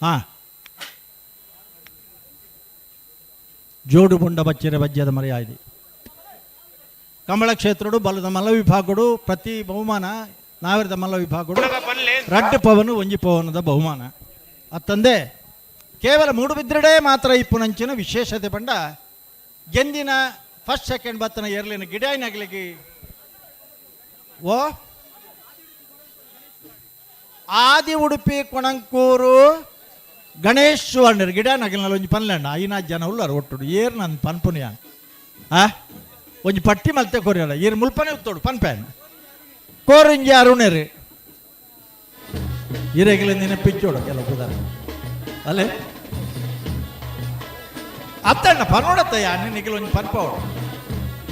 ಹಾ, ಜೋಡು ಬೊಂಡ ಬಚ್ಚಿರ ಬಜ್ಜದ ಮರ್ಯಾದೆ ಕಮಲ ಕ್ಷೇತ್ರಡು ಬಲದ ಮಲ್ಲ ವಿಭಾಗಡು ಪ್ರತಿ ಬಹುಮಾನ ನಾವಿರದ ಮಲ್ಲ ವಿಭಾಗಡು ರಡ್ಡು ಪವನು ಒಂಜಿ ಪವನದ ಬಹುಮಾನ ಅತ್ತಂದೆ ಕೇವಲ ಮೂಡುಬಿದ್ರಡೆ ಮಾತ್ರ ಇಪ್ಪುನಂಚಿನ ವಿಶೇಷತೆ ಪಂಡ ಗೆಂದಿನ ಫಸ್ಟ್ ಸೆಕೆಂಡ್ ಬತ್ತನ ಎರ್ಲಿನ ಗಿಡಾಯಿನಗಲಿಗೆ ಓ ಆದಿ ಉಡುಪಿ ಕೊಣಂಕೂರು ಗಣೇಶ್ ಸುವರ್ಣರ್ ಗಿಡ ನಗಲ್ನಲ್ಲಿ ಒಂಜಿ ಪನ್ಲಣ್ಣ ಐನಾ ಜನ ಉಳ್ಳಾರ ಒಟ್ಟು ಏರ್ ನನ್ನ ಪನ್ಪುನಿಯ ಆ ಒಂಜಿ ಪಟ್ಟಿ ಮಲ್ತೆ ಕೊರಿಯಲ್ಲ ಏರ್ ಮುಲ್ಪನೆ ಉತ್ತೋಡು ಪನ್ಪೇನ್ ಕೋರಿಂಜಿ ಅರುಣೇರು ಇರೆಗಿಲ ನೆನಪಿಚ್ಚೋಡು ಕೆಲವು ಪುದರ್ ಅಲ್ಲೇ ಅತ್ತಣ್ಣ ಪನ್ನೋಡತ್ತ ನಿಗಿಲ ಒಂಜಿ ಪನ್ಪವಡು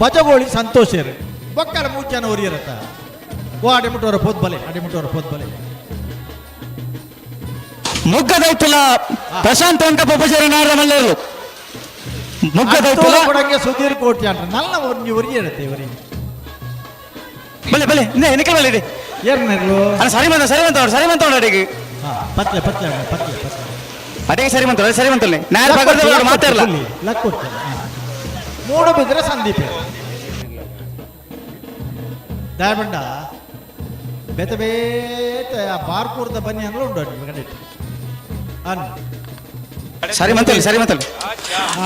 ಬಜಗೋಳಿ ಸಂತೋಷೇರು ಬೊಕ್ಕಲ ಮೂರು ಜನ ಒರಿಯರತ್ತ ಓ ಅಡಿಮುಟ್ಟವರ ಪೋದ್ ಬಲೆ ಅಡಿಮುಟ್ಟವರ ಪೋದ್ ಬಲೆ. ಮುಗ್ಗದೈತುಲ ಪ್ರಶಾಂತ್ ವೆಂಕಪ್ಪ ಪೂಜಾರಿ ನಾಡ ಮಲ್ಲೇರು ಮುಗ್ಗದೈತುಲ ಕೊಡಂಗೆ ಸುಧೀರ್ ಕೋಟಿ ಅಂತ ನಲ್ಲ ಒಂಜಿ ಒರಿಯರತ್ತೆ ಇವರಿಗೆ. ಬಲೆ ಬಲೆ ನಿಖಲ್ ಬಲೆ ಇದೆ. ಏರ್ನೆರ್ಲು ಅಣ್ಣ ಸರಿ ಬಂದ ಸರಿ ಬಂತ ಸರಿ ಬಂತ ಅಡಿಗೆ. ಪತ್ಲೆ ಪತ್ಲೆ ಅಣ್ಣ, ಪತ್ಲೆ ಪತ್ಲೆ. ಅಡಿಗೆ ಸರಿ ಬಂತ ಸರಿ ಬಂತಲ್ಲ ನಾನು ಪಕ್ಕದ ಮಾತಾಡಲ್ಲ. ಲಕ್ ಕೊಡ್ತೇನೆ. ಮೂಡು ಬಿದ್ರೆ ಸಂದೀಪ್ ದಾಯಬಂಡ ಬೇತೆ ಬೇತೆ ಆ ಬಾರ್ಕೂರ್ದ ಬನ್ನಿ ಅಂದ್ರೆ ಉಂಟು ಕಡೆಟ್ ಅನ್ ಸರಿ ಮಂತಲ್ಲಿ ಸರಿ ಮಂತಲ್ಲಿ.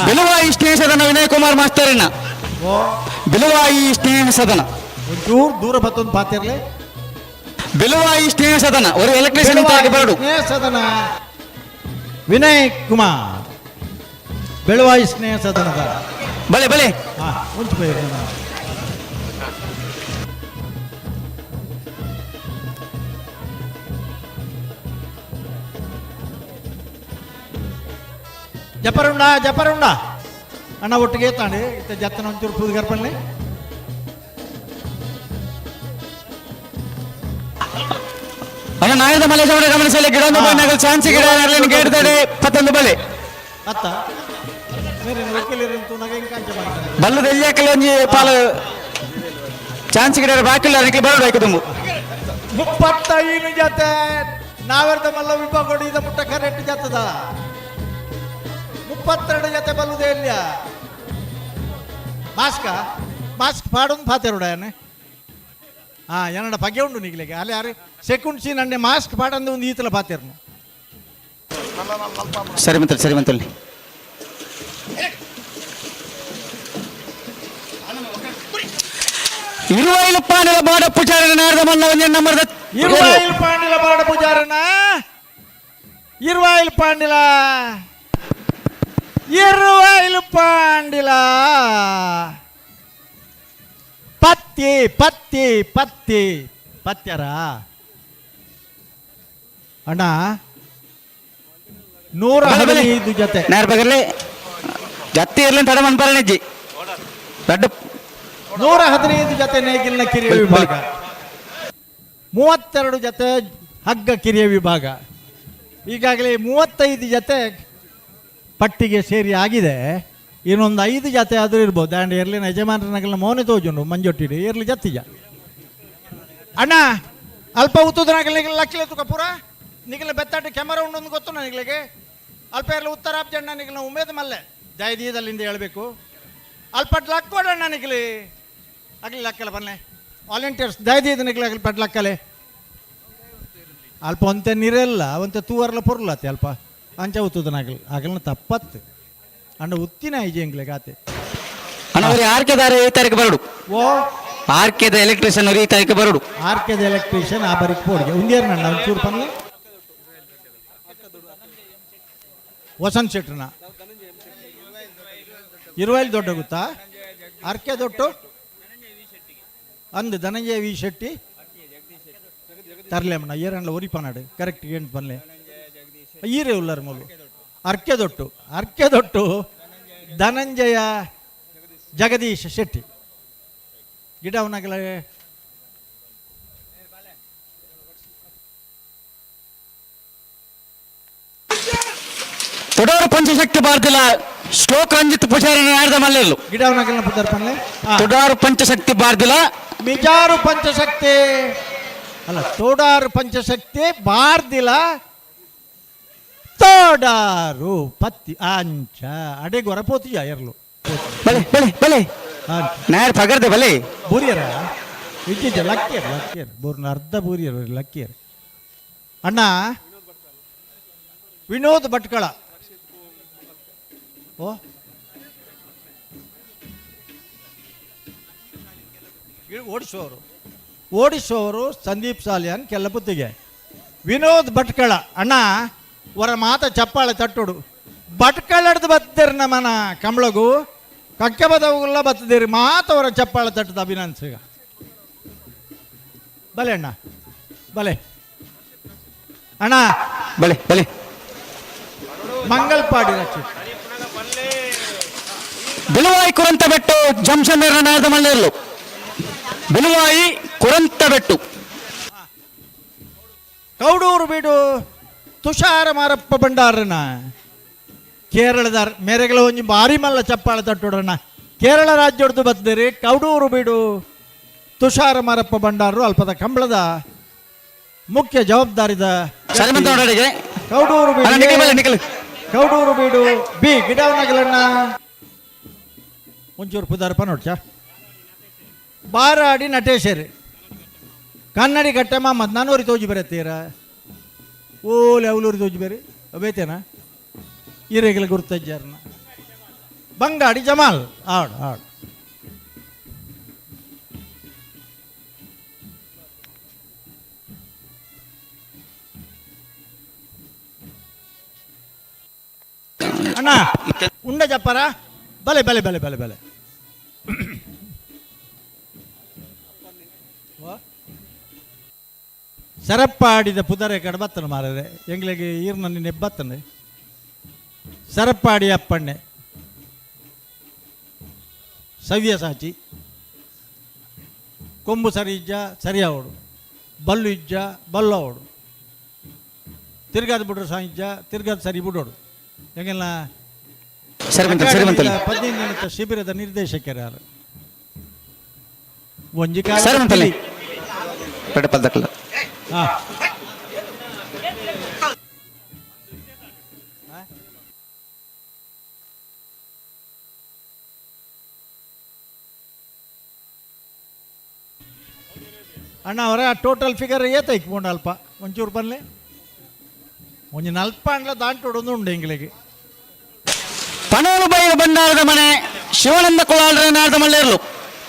ಬಿಲುವಾಯಿ ಸ್ನೇಹ ಸದನ ವಿನಯ್ ಕುಮಾರ್ ಮಾಸ್ತರನ್ನ. ಓ ಬಿಲುವಾಯಿ ಸ್ನೇಹ ಸದನ ಒಂಚೂರು ದೂರ ಬತ್ತೊಂದು ಪಾತಿರ್ಲಿ. ಬಿಲುವಾಯಿ ಸ್ನೇಹ ಸದನ ಒಂದು ಎಲೆಕ್ಟ್ರಿಷಿಯನ್ ಬರಡು. ಸ್ನೇಹ ಸದನ ವಿನಯ್ ಕುಮಾರ್ ಬೆಳುವಾಯಿ ಸ್ನೇಹ ಸದನದ. ಬಲೆ ಬಲೆ. ಹಾ ಮುಂಚೆ ಬೈರಿ. ಜಪರುಂಡ ಜಪರುಂಡ ಅಣ್ಣ ಒಟ್ಟಿಗೆ ತಾಂಡಿ ಇತ್ತ ಜತ್ತನ ಒಂಚೂರು ಪೂದುಗರ್ಪಳ್ಳಿ. ಅಣ್ಣ ನಾಯದ ಮಲೇಶ್ ಗಮನಿಸಲಿ ಗಿಡ ಬಣ್ಣಗಳು ಚಾನ್ಸ್ ಗಿಡ ಗೇಡ್ತದೆ ಪತ್ತೊಂದು ಬಲೆ. ಅತ್ತ ಮೇರೆ ವಕೀಲರಂತೂ ನಗ ಇಂಕಾಂಚ ಮಾಡ್ತಾರೆ. ಬಲ್ಲದ ಎಲ್ಲಿ ಒಂಜಿ ಪಾಲು ಚಾನ್ಸ್ ಗಿಡ ಬಾಕಿಲ್ಲ ಅದಕ್ಕೆ ಬರಡು ಆಯ್ತು ತುಂಬು. 35 ಜೊತೆ ನಾವೆರ್ದ ಮಲ್ಲ ವಿಭಾಗ ಇದ ಮುಟ್ಟ ಕರೆಕ್ಟ್ ಜತ್ತದ 32 ಜೊತೆ ಬಲ್ಲುದೇ ಇಲ್ಲ. ಮಾಸ್ಕ ಮಾಸ್ಕ್ ಪಾಡೊಂದು ಪಾತೆರುಡಾನೆ ಹಾ ಏನಡ ಪಗೆ ಉಂಡು ನಿಗ್ಲಿಗೆ ಅಲ್ಲಿ ಯಾರು ಸೆಕೆಂಡ್ ಸೀನ್ ಅಂಡೆ ಮಾಸ್ಕ್ ಪಾಡಂದು ಒಂದು ಈತಲ ಪಾತೆರ್ನು. ಸರಿ ಮಂತಲ್ಲಿ ಸರಿ ಮಂತಲ್ಲಿ. ಇರುವೈಲು ಪಾಂಡಿಲ ಬಾಡ ಪೂಜಾರನ ನಾರದ ಮಲ್ಲ ಒಂಜಿ ನಂಬರ್ದ ಇರುವಾಯಿಲ್ ಪಾಂಡಿಲ ಬಾಡ ಪೂಜಾರನ ಇರುವಾಯಿಲ್ ಪಾಂಡಿಲ ಇರುವಾಯಿಲ್ ಪಾಂಡಿಲ ಪತ್ತಿ ಪತ್ತಿ ಪತ್ತಿ ಪತ್ಯರ ಅಣ್ಣ 115 ಜೊತೆ ನಾರ್ ಬಗರ್ಲೆ ಜತ್ತಿ ಇರ್ಲಿ ತಡ ಮನ್ಪರನೆಜ್ಜಿ ದೊಡ್ಡ 115 ಜೊತೆ ನೇಗಿಲಿನ ಕಿರಿಯ ವಿಭಾಗ 32 ಜೊತೆ ಹಗ್ಗ ಕಿರಿಯ ವಿಭಾಗ ಈಗಾಗಲೇ 35 ಜೊತೆ ಪಟ್ಟಿಗೆ ಸೇರಿ ಆಗಿದೆ. ಇನ್ನೊಂದು 5 ಜೊತೆ ಆದರೂ ಇರ್ಬೋದು. ಆ್ಯಂಡ್ ಎರ್ಲಿನ ಯಜಮಾನರನಗಲ್ನ ಮೌನ ತೋಜುಂಡು ಮಂಜೊಟ್ಟಿಡಿ ಎರ್ಲಿ ಜತ್ತಿಜ ಅಣ್ಣ ಅಲ್ಪ ಉತ್ತದನಾಗಲಿ ನಿಗಲ ಲಕ್ಕಿಲೆ ತುಕ ಪೂರ ನಿಗಲ ಬೆತ್ತಾಟ ಕ್ಯಾಮರಾ ಉಂಡೊಂದು ಗೊತ್ತು ನನಗೆ ಅಲ್ಪ ಎರ್ಲಿ ಉತ್ತರ ಜಣ್ಣ ನಿಗಲ ಉಮೇದ್ ಮಲ್ಲೆ ದಯದೀದಲ್ಲಿಂದ ಹೇಳಬೇಕು ಅಲ್ಪ ಲಕ್ ಕೊಡಣ್ಣ ನಿಗಲಿ ಅಗ್ಲಿ ಲಕ್ಕಲ್ಲ ಬನ್ನೆ ವಾಲಂಟಿಯರ್ಸ್ ದಯದೀದ ನಿಗಲಿ ಅಗ್ಲಿ ಪಟ್ ಲಕ್ಕಲೆ ಅಲ್ಪ ಒಂತೆ ನೀರೆಲ್ಲ ಒಂತೆ ತೂವರ್ಲ ಪೊರ್ಲತ್ತೆ ಅಲ್ಪ ಅಂಚ ಉತ್ತದನಾಗಲಿ ಆಗಲ್ನ ತಪ್ಪತ್ತು ಅಂಡ ಉತ್ತಿನ ಐಜೆ ಎಂಗ್ಲೆ ಗಾತೆ. ಅಣ್ಣ ಅವ್ರು ಆರ್ಕೆದಾರೆ ಈ ತಾರೀಕು ಬರಡು. ಓ ಆರ್ಕೆದ ಎಲೆಕ್ಟ್ರಿಷಿಯನ್ ಅವರು ಈ ತಾರೀಕು ಬರಡು. ಆರ್ಕೆದ ಎಲೆಕ್ಟ್ರಿಷಿಯನ್ ಆ ಬರಿಕ್ ಪೋಡಿಗೆ ಉಂದೇರ್ ನನ್ನ ಒಂಚೂರು ಪನ್ಲೆ ವಸಂತ್ ಶೆಟ್ರನ ಇರುವಲ್ಲಿ ದೊಡ್ಡ ಗೊತ್ತಾ ಆರ್ಕೆ ದೊಡ್ಡ ಅಂದು ಧನಂಜಯ ವಿ ಶೆಟ್ಟಿ ತರ್ಲೆ ಅಮ್ಮಣ್ಣ ಏರಣ್ಣ ಒರಿಪನಾಡು ಕರೆಕ್ಟ್ ಏನು ಪನ್ಲೆ ಈರೇ ಉಳ್ಳಾರ ಮೂಲು ಅರ್ಕೆ ದೊಟ್ಟು ಅರ್ಕೆ ದೊಟ್ಟು ಧನಂಜಯ ಜಗದೀಶ್ ಶೆಟ್ಟಿ ಗಿಡ ಅವನಾಗಲ ತೊಡೋರು ಪಂಚಶಕ್ತಿ ಬಾರ್ದಿಲ್ಲ ಶ್ಲೋಕ ರಂಜಿತ್ ಪೂಜಾರಿ ನಾಡ್ದ ಮಲ್ಲೆಲ್ಲು ಗಿಡ ಅವನಾಗಲ ಪುದರ್ ಪನ್ಲೆ ತೊಡಾರು ಪಂಚಶಕ್ತಿ ಬಾರ್ದಿಲ್ಲ ಮಿಜಾರು ಪಂಚಶಕ್ತಿ ಅಲ್ಲ ತೋಡಾರು ಪಂಚಶಕ್ತಿ ಬಾರ್ದಿಲ್ಲ ತೋಡಾರು ಪತ್ತಿ ಅಂಚ ಅಡೆ ಗೊರಪೋತಿಯ ಎರ್ಲು ಬಲೆ ಬಲೆ ಬಲೆ ನಾಯರ್ ಪಗರ್ದೆ ಬಲೆ ಬೂರಿಯರ ಇಜ್ಜಿಜ್ಜ ಲಕ್ಕಿಯರ್ ಲಕ್ಕಿಯರ್ ಬೋರ್ನ ಅರ್ಧ ಬೂರಿಯರ್ ಲಕ್ಕಿಯರ್ ಅಣ್ಣ ವಿನೋದ್ ಭಟ್ಕಳ ಓ ಓಡಿಸುವವರು ಓಡಿಸುವವರು ಸಂದೀಪ್ ಸಾಲಿಯಾನ್ ಕೆಲ್ಲಪುತ್ತಿಗೆ ವಿನೋದ್ ಭಟ್ಕಳ ಅಣ್ಣ ವರ ಮಾತ ಚಪ್ಪಾಳೆ ತಟ್ಟುಡು ಭಟ್ಕಳಡ್ದು ಬತ್ತಿರ್ ನಮ್ಮನ ಕಂಬಳಗು ಕಕ್ಕೆ ಬದವುಲ್ಲ ಬತ್ತದಿರಿ ಮಾತವರ ಚಪ್ಪಾಳೆ ತಟ್ಟದ ಅಭಿನಂದಿಸಿಗ. ಬಲೆ ಅಣ್ಣ, ಬಲೆ ಅಣ್ಣ, ಬಲೆ ಬಲೆ. ಮಂಗಲ್ಪಾಡಿ ರಕ್ಷಿತ್. ಬಿಲುವಾಯಿ ಕುರಂತ ಬೆಟ್ಟು ಜಂಕ್ಷನ್ ನಾಯದ ಮಲ್ಲೇರ್ಲು. ಬಿಲುವಾಯಿ ಕುರಂತ ಬೆಟ್ಟು. ಕೌಡೂರು ಬೀಡು ತುಷಾರ ಮಾರಪ್ಪ ಭಂಡಾರನ ಕೇರಳದ ಮೇರೆಗಳ ಒಂಜಿ ಭಾರಿ ಮಲ್ಲ ಚಪ್ಪಾಳೆ ತಟ್ಟುಡಣ್ಣ. ಕೇರಳ ರಾಜ್ಯಡ್ದು ಬತ್ತಿರಿ ಕೌಡೂರು ಬೀಡು ತುಷಾರ ಮಾರಪ್ಪ ಭಂಡಾರರು ಅಲ್ಪದ ಕಂಬಳದ ಮುಖ್ಯ ಜವಾಬ್ದಾರಿದ ಕೌಡೂರು ಬೀಡು, ಕೌಡೂರು ಬೀಡು ಬಿ ಗಿಡವನಗಲಣ್ಣ ಒಂಚೂರು ಪುದಾರಪ್ಪ ನೋಡ್ಚ. ಬಾರಾಡಿ ನಟೇಶರಿ ಕನ್ನಡಿ ಕಟ್ಟೆ ಮಾಮ ನಾನೂರಿ ತೋಜಿ ಬರತ್ತೀರ ಓಲೆ ಅವಲೂರಿ ತೋಜಿ ಬೇರೆ ಬೇತೇನಾ ಈರೆಗಲ ಗುರ್ತಜ್ಜಾರನ ಬಂಗಾಡಿ ಜಮಾಲ್ ಆಡು ಆಡು. ಅಣ್ಣ ಉಂಡ ಜಪ್ಪರ ಬಲೆ ಬಲೆ ಬಲೆ ಬಲೆ ಬಲೆ. ಸರಪ್ಪಾಡಿದ ಪುದರೆ ಕಡೆ ಬತ್ತನ ಮಾರರೆ ಎಂಗ್ಲಿಗೆ ಈರ್ನ ನಿನ್ನೆ ಬತ್ತನೆ ಸರಪ್ಪಾಡಿ ಅಪ್ಪಣ್ಣೆ ಸವ್ಯ ಸಾಚಿ ಕೊಂಬು ಸರಿ ಇಜ್ಜ ಸರಿಯಾವಡು ಬಲ್ಲು ಇಜ್ಜ ಬಲ್ಲು ಅವಡು ತಿರ್ಗಾದ ಬಿಡ್ರು ಸಾಯಿಜ್ಜ ತಿರ್ಗಾದ ಸರಿ ಬಿಡೋಡು ಹೆಂಗೆಲ್ಲ 15 ದಿನದ ಶಿಬಿರದ ನಿರ್ದೇಶಕರು ಯಾರು ಒಂಜಿ ಅಣ್ಣ ಅವರ ಟೋಟಲ್ ಫಿಗರ್ ಏತೈಕ್ ಅಲ್ಪ ಒಂಚೂರು ಬನ್ನಿ ಒಂಜಿ ನಲ್ಪ ಅಂಡ್ಲ ದಾಂಟೋಡೊಂದು ಉಂಡು ಎಂಗ್ಲಿಗೆ. ಪಣೋಲು ಬೈಲು ಬಂಡಾರದ ಮನೆ ಶಿವಾನಂದ ಕುಲಾಲ್ರ ನಾಡದ ಮಲ್ಲೇರ್ಲು.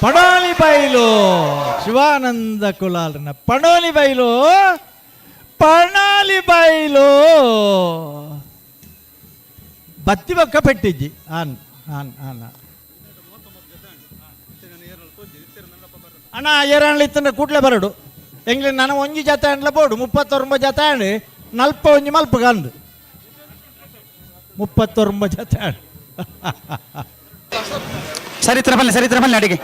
ಪಣೋಲಿ ಬೈಲು ಶಿವಾನಂದ ಕುಲಾಲ್ರನ ಪಣೋಲಿ ಬೈಲು ಪಣಾಲಿ ಬೈಲು ಬತ್ತಿ ಬಕ್ಕ ಪೆಟ್ಟಿಜ್ಜಿ ಆನ್ ಆನ್ ಆನ್ ಅಣ್ಣ ಏರಾಣ್ಲ ಇತ್ತಂದ್ರೆ ಕೂಡ್ಲೆ ಬರಡು ಎಂಗ್ಲಿ ನಾನು ಒಂಜಿ ಜತೆ ಅಂಡ್ಲ ಬೋಡು 39 ಜತೆ ಅಂಡ್ ನಲ್ಪ ಒಂಜಿ ಮಲ್ಪ ಗಂದು 39 ಜತೆ ಅಂಡ್. ಸರಿತ್ರ ಬನ್ನಿ, ಸರಿತ್ರ ಬನ್ನಿ ಅಡಿಗೆ.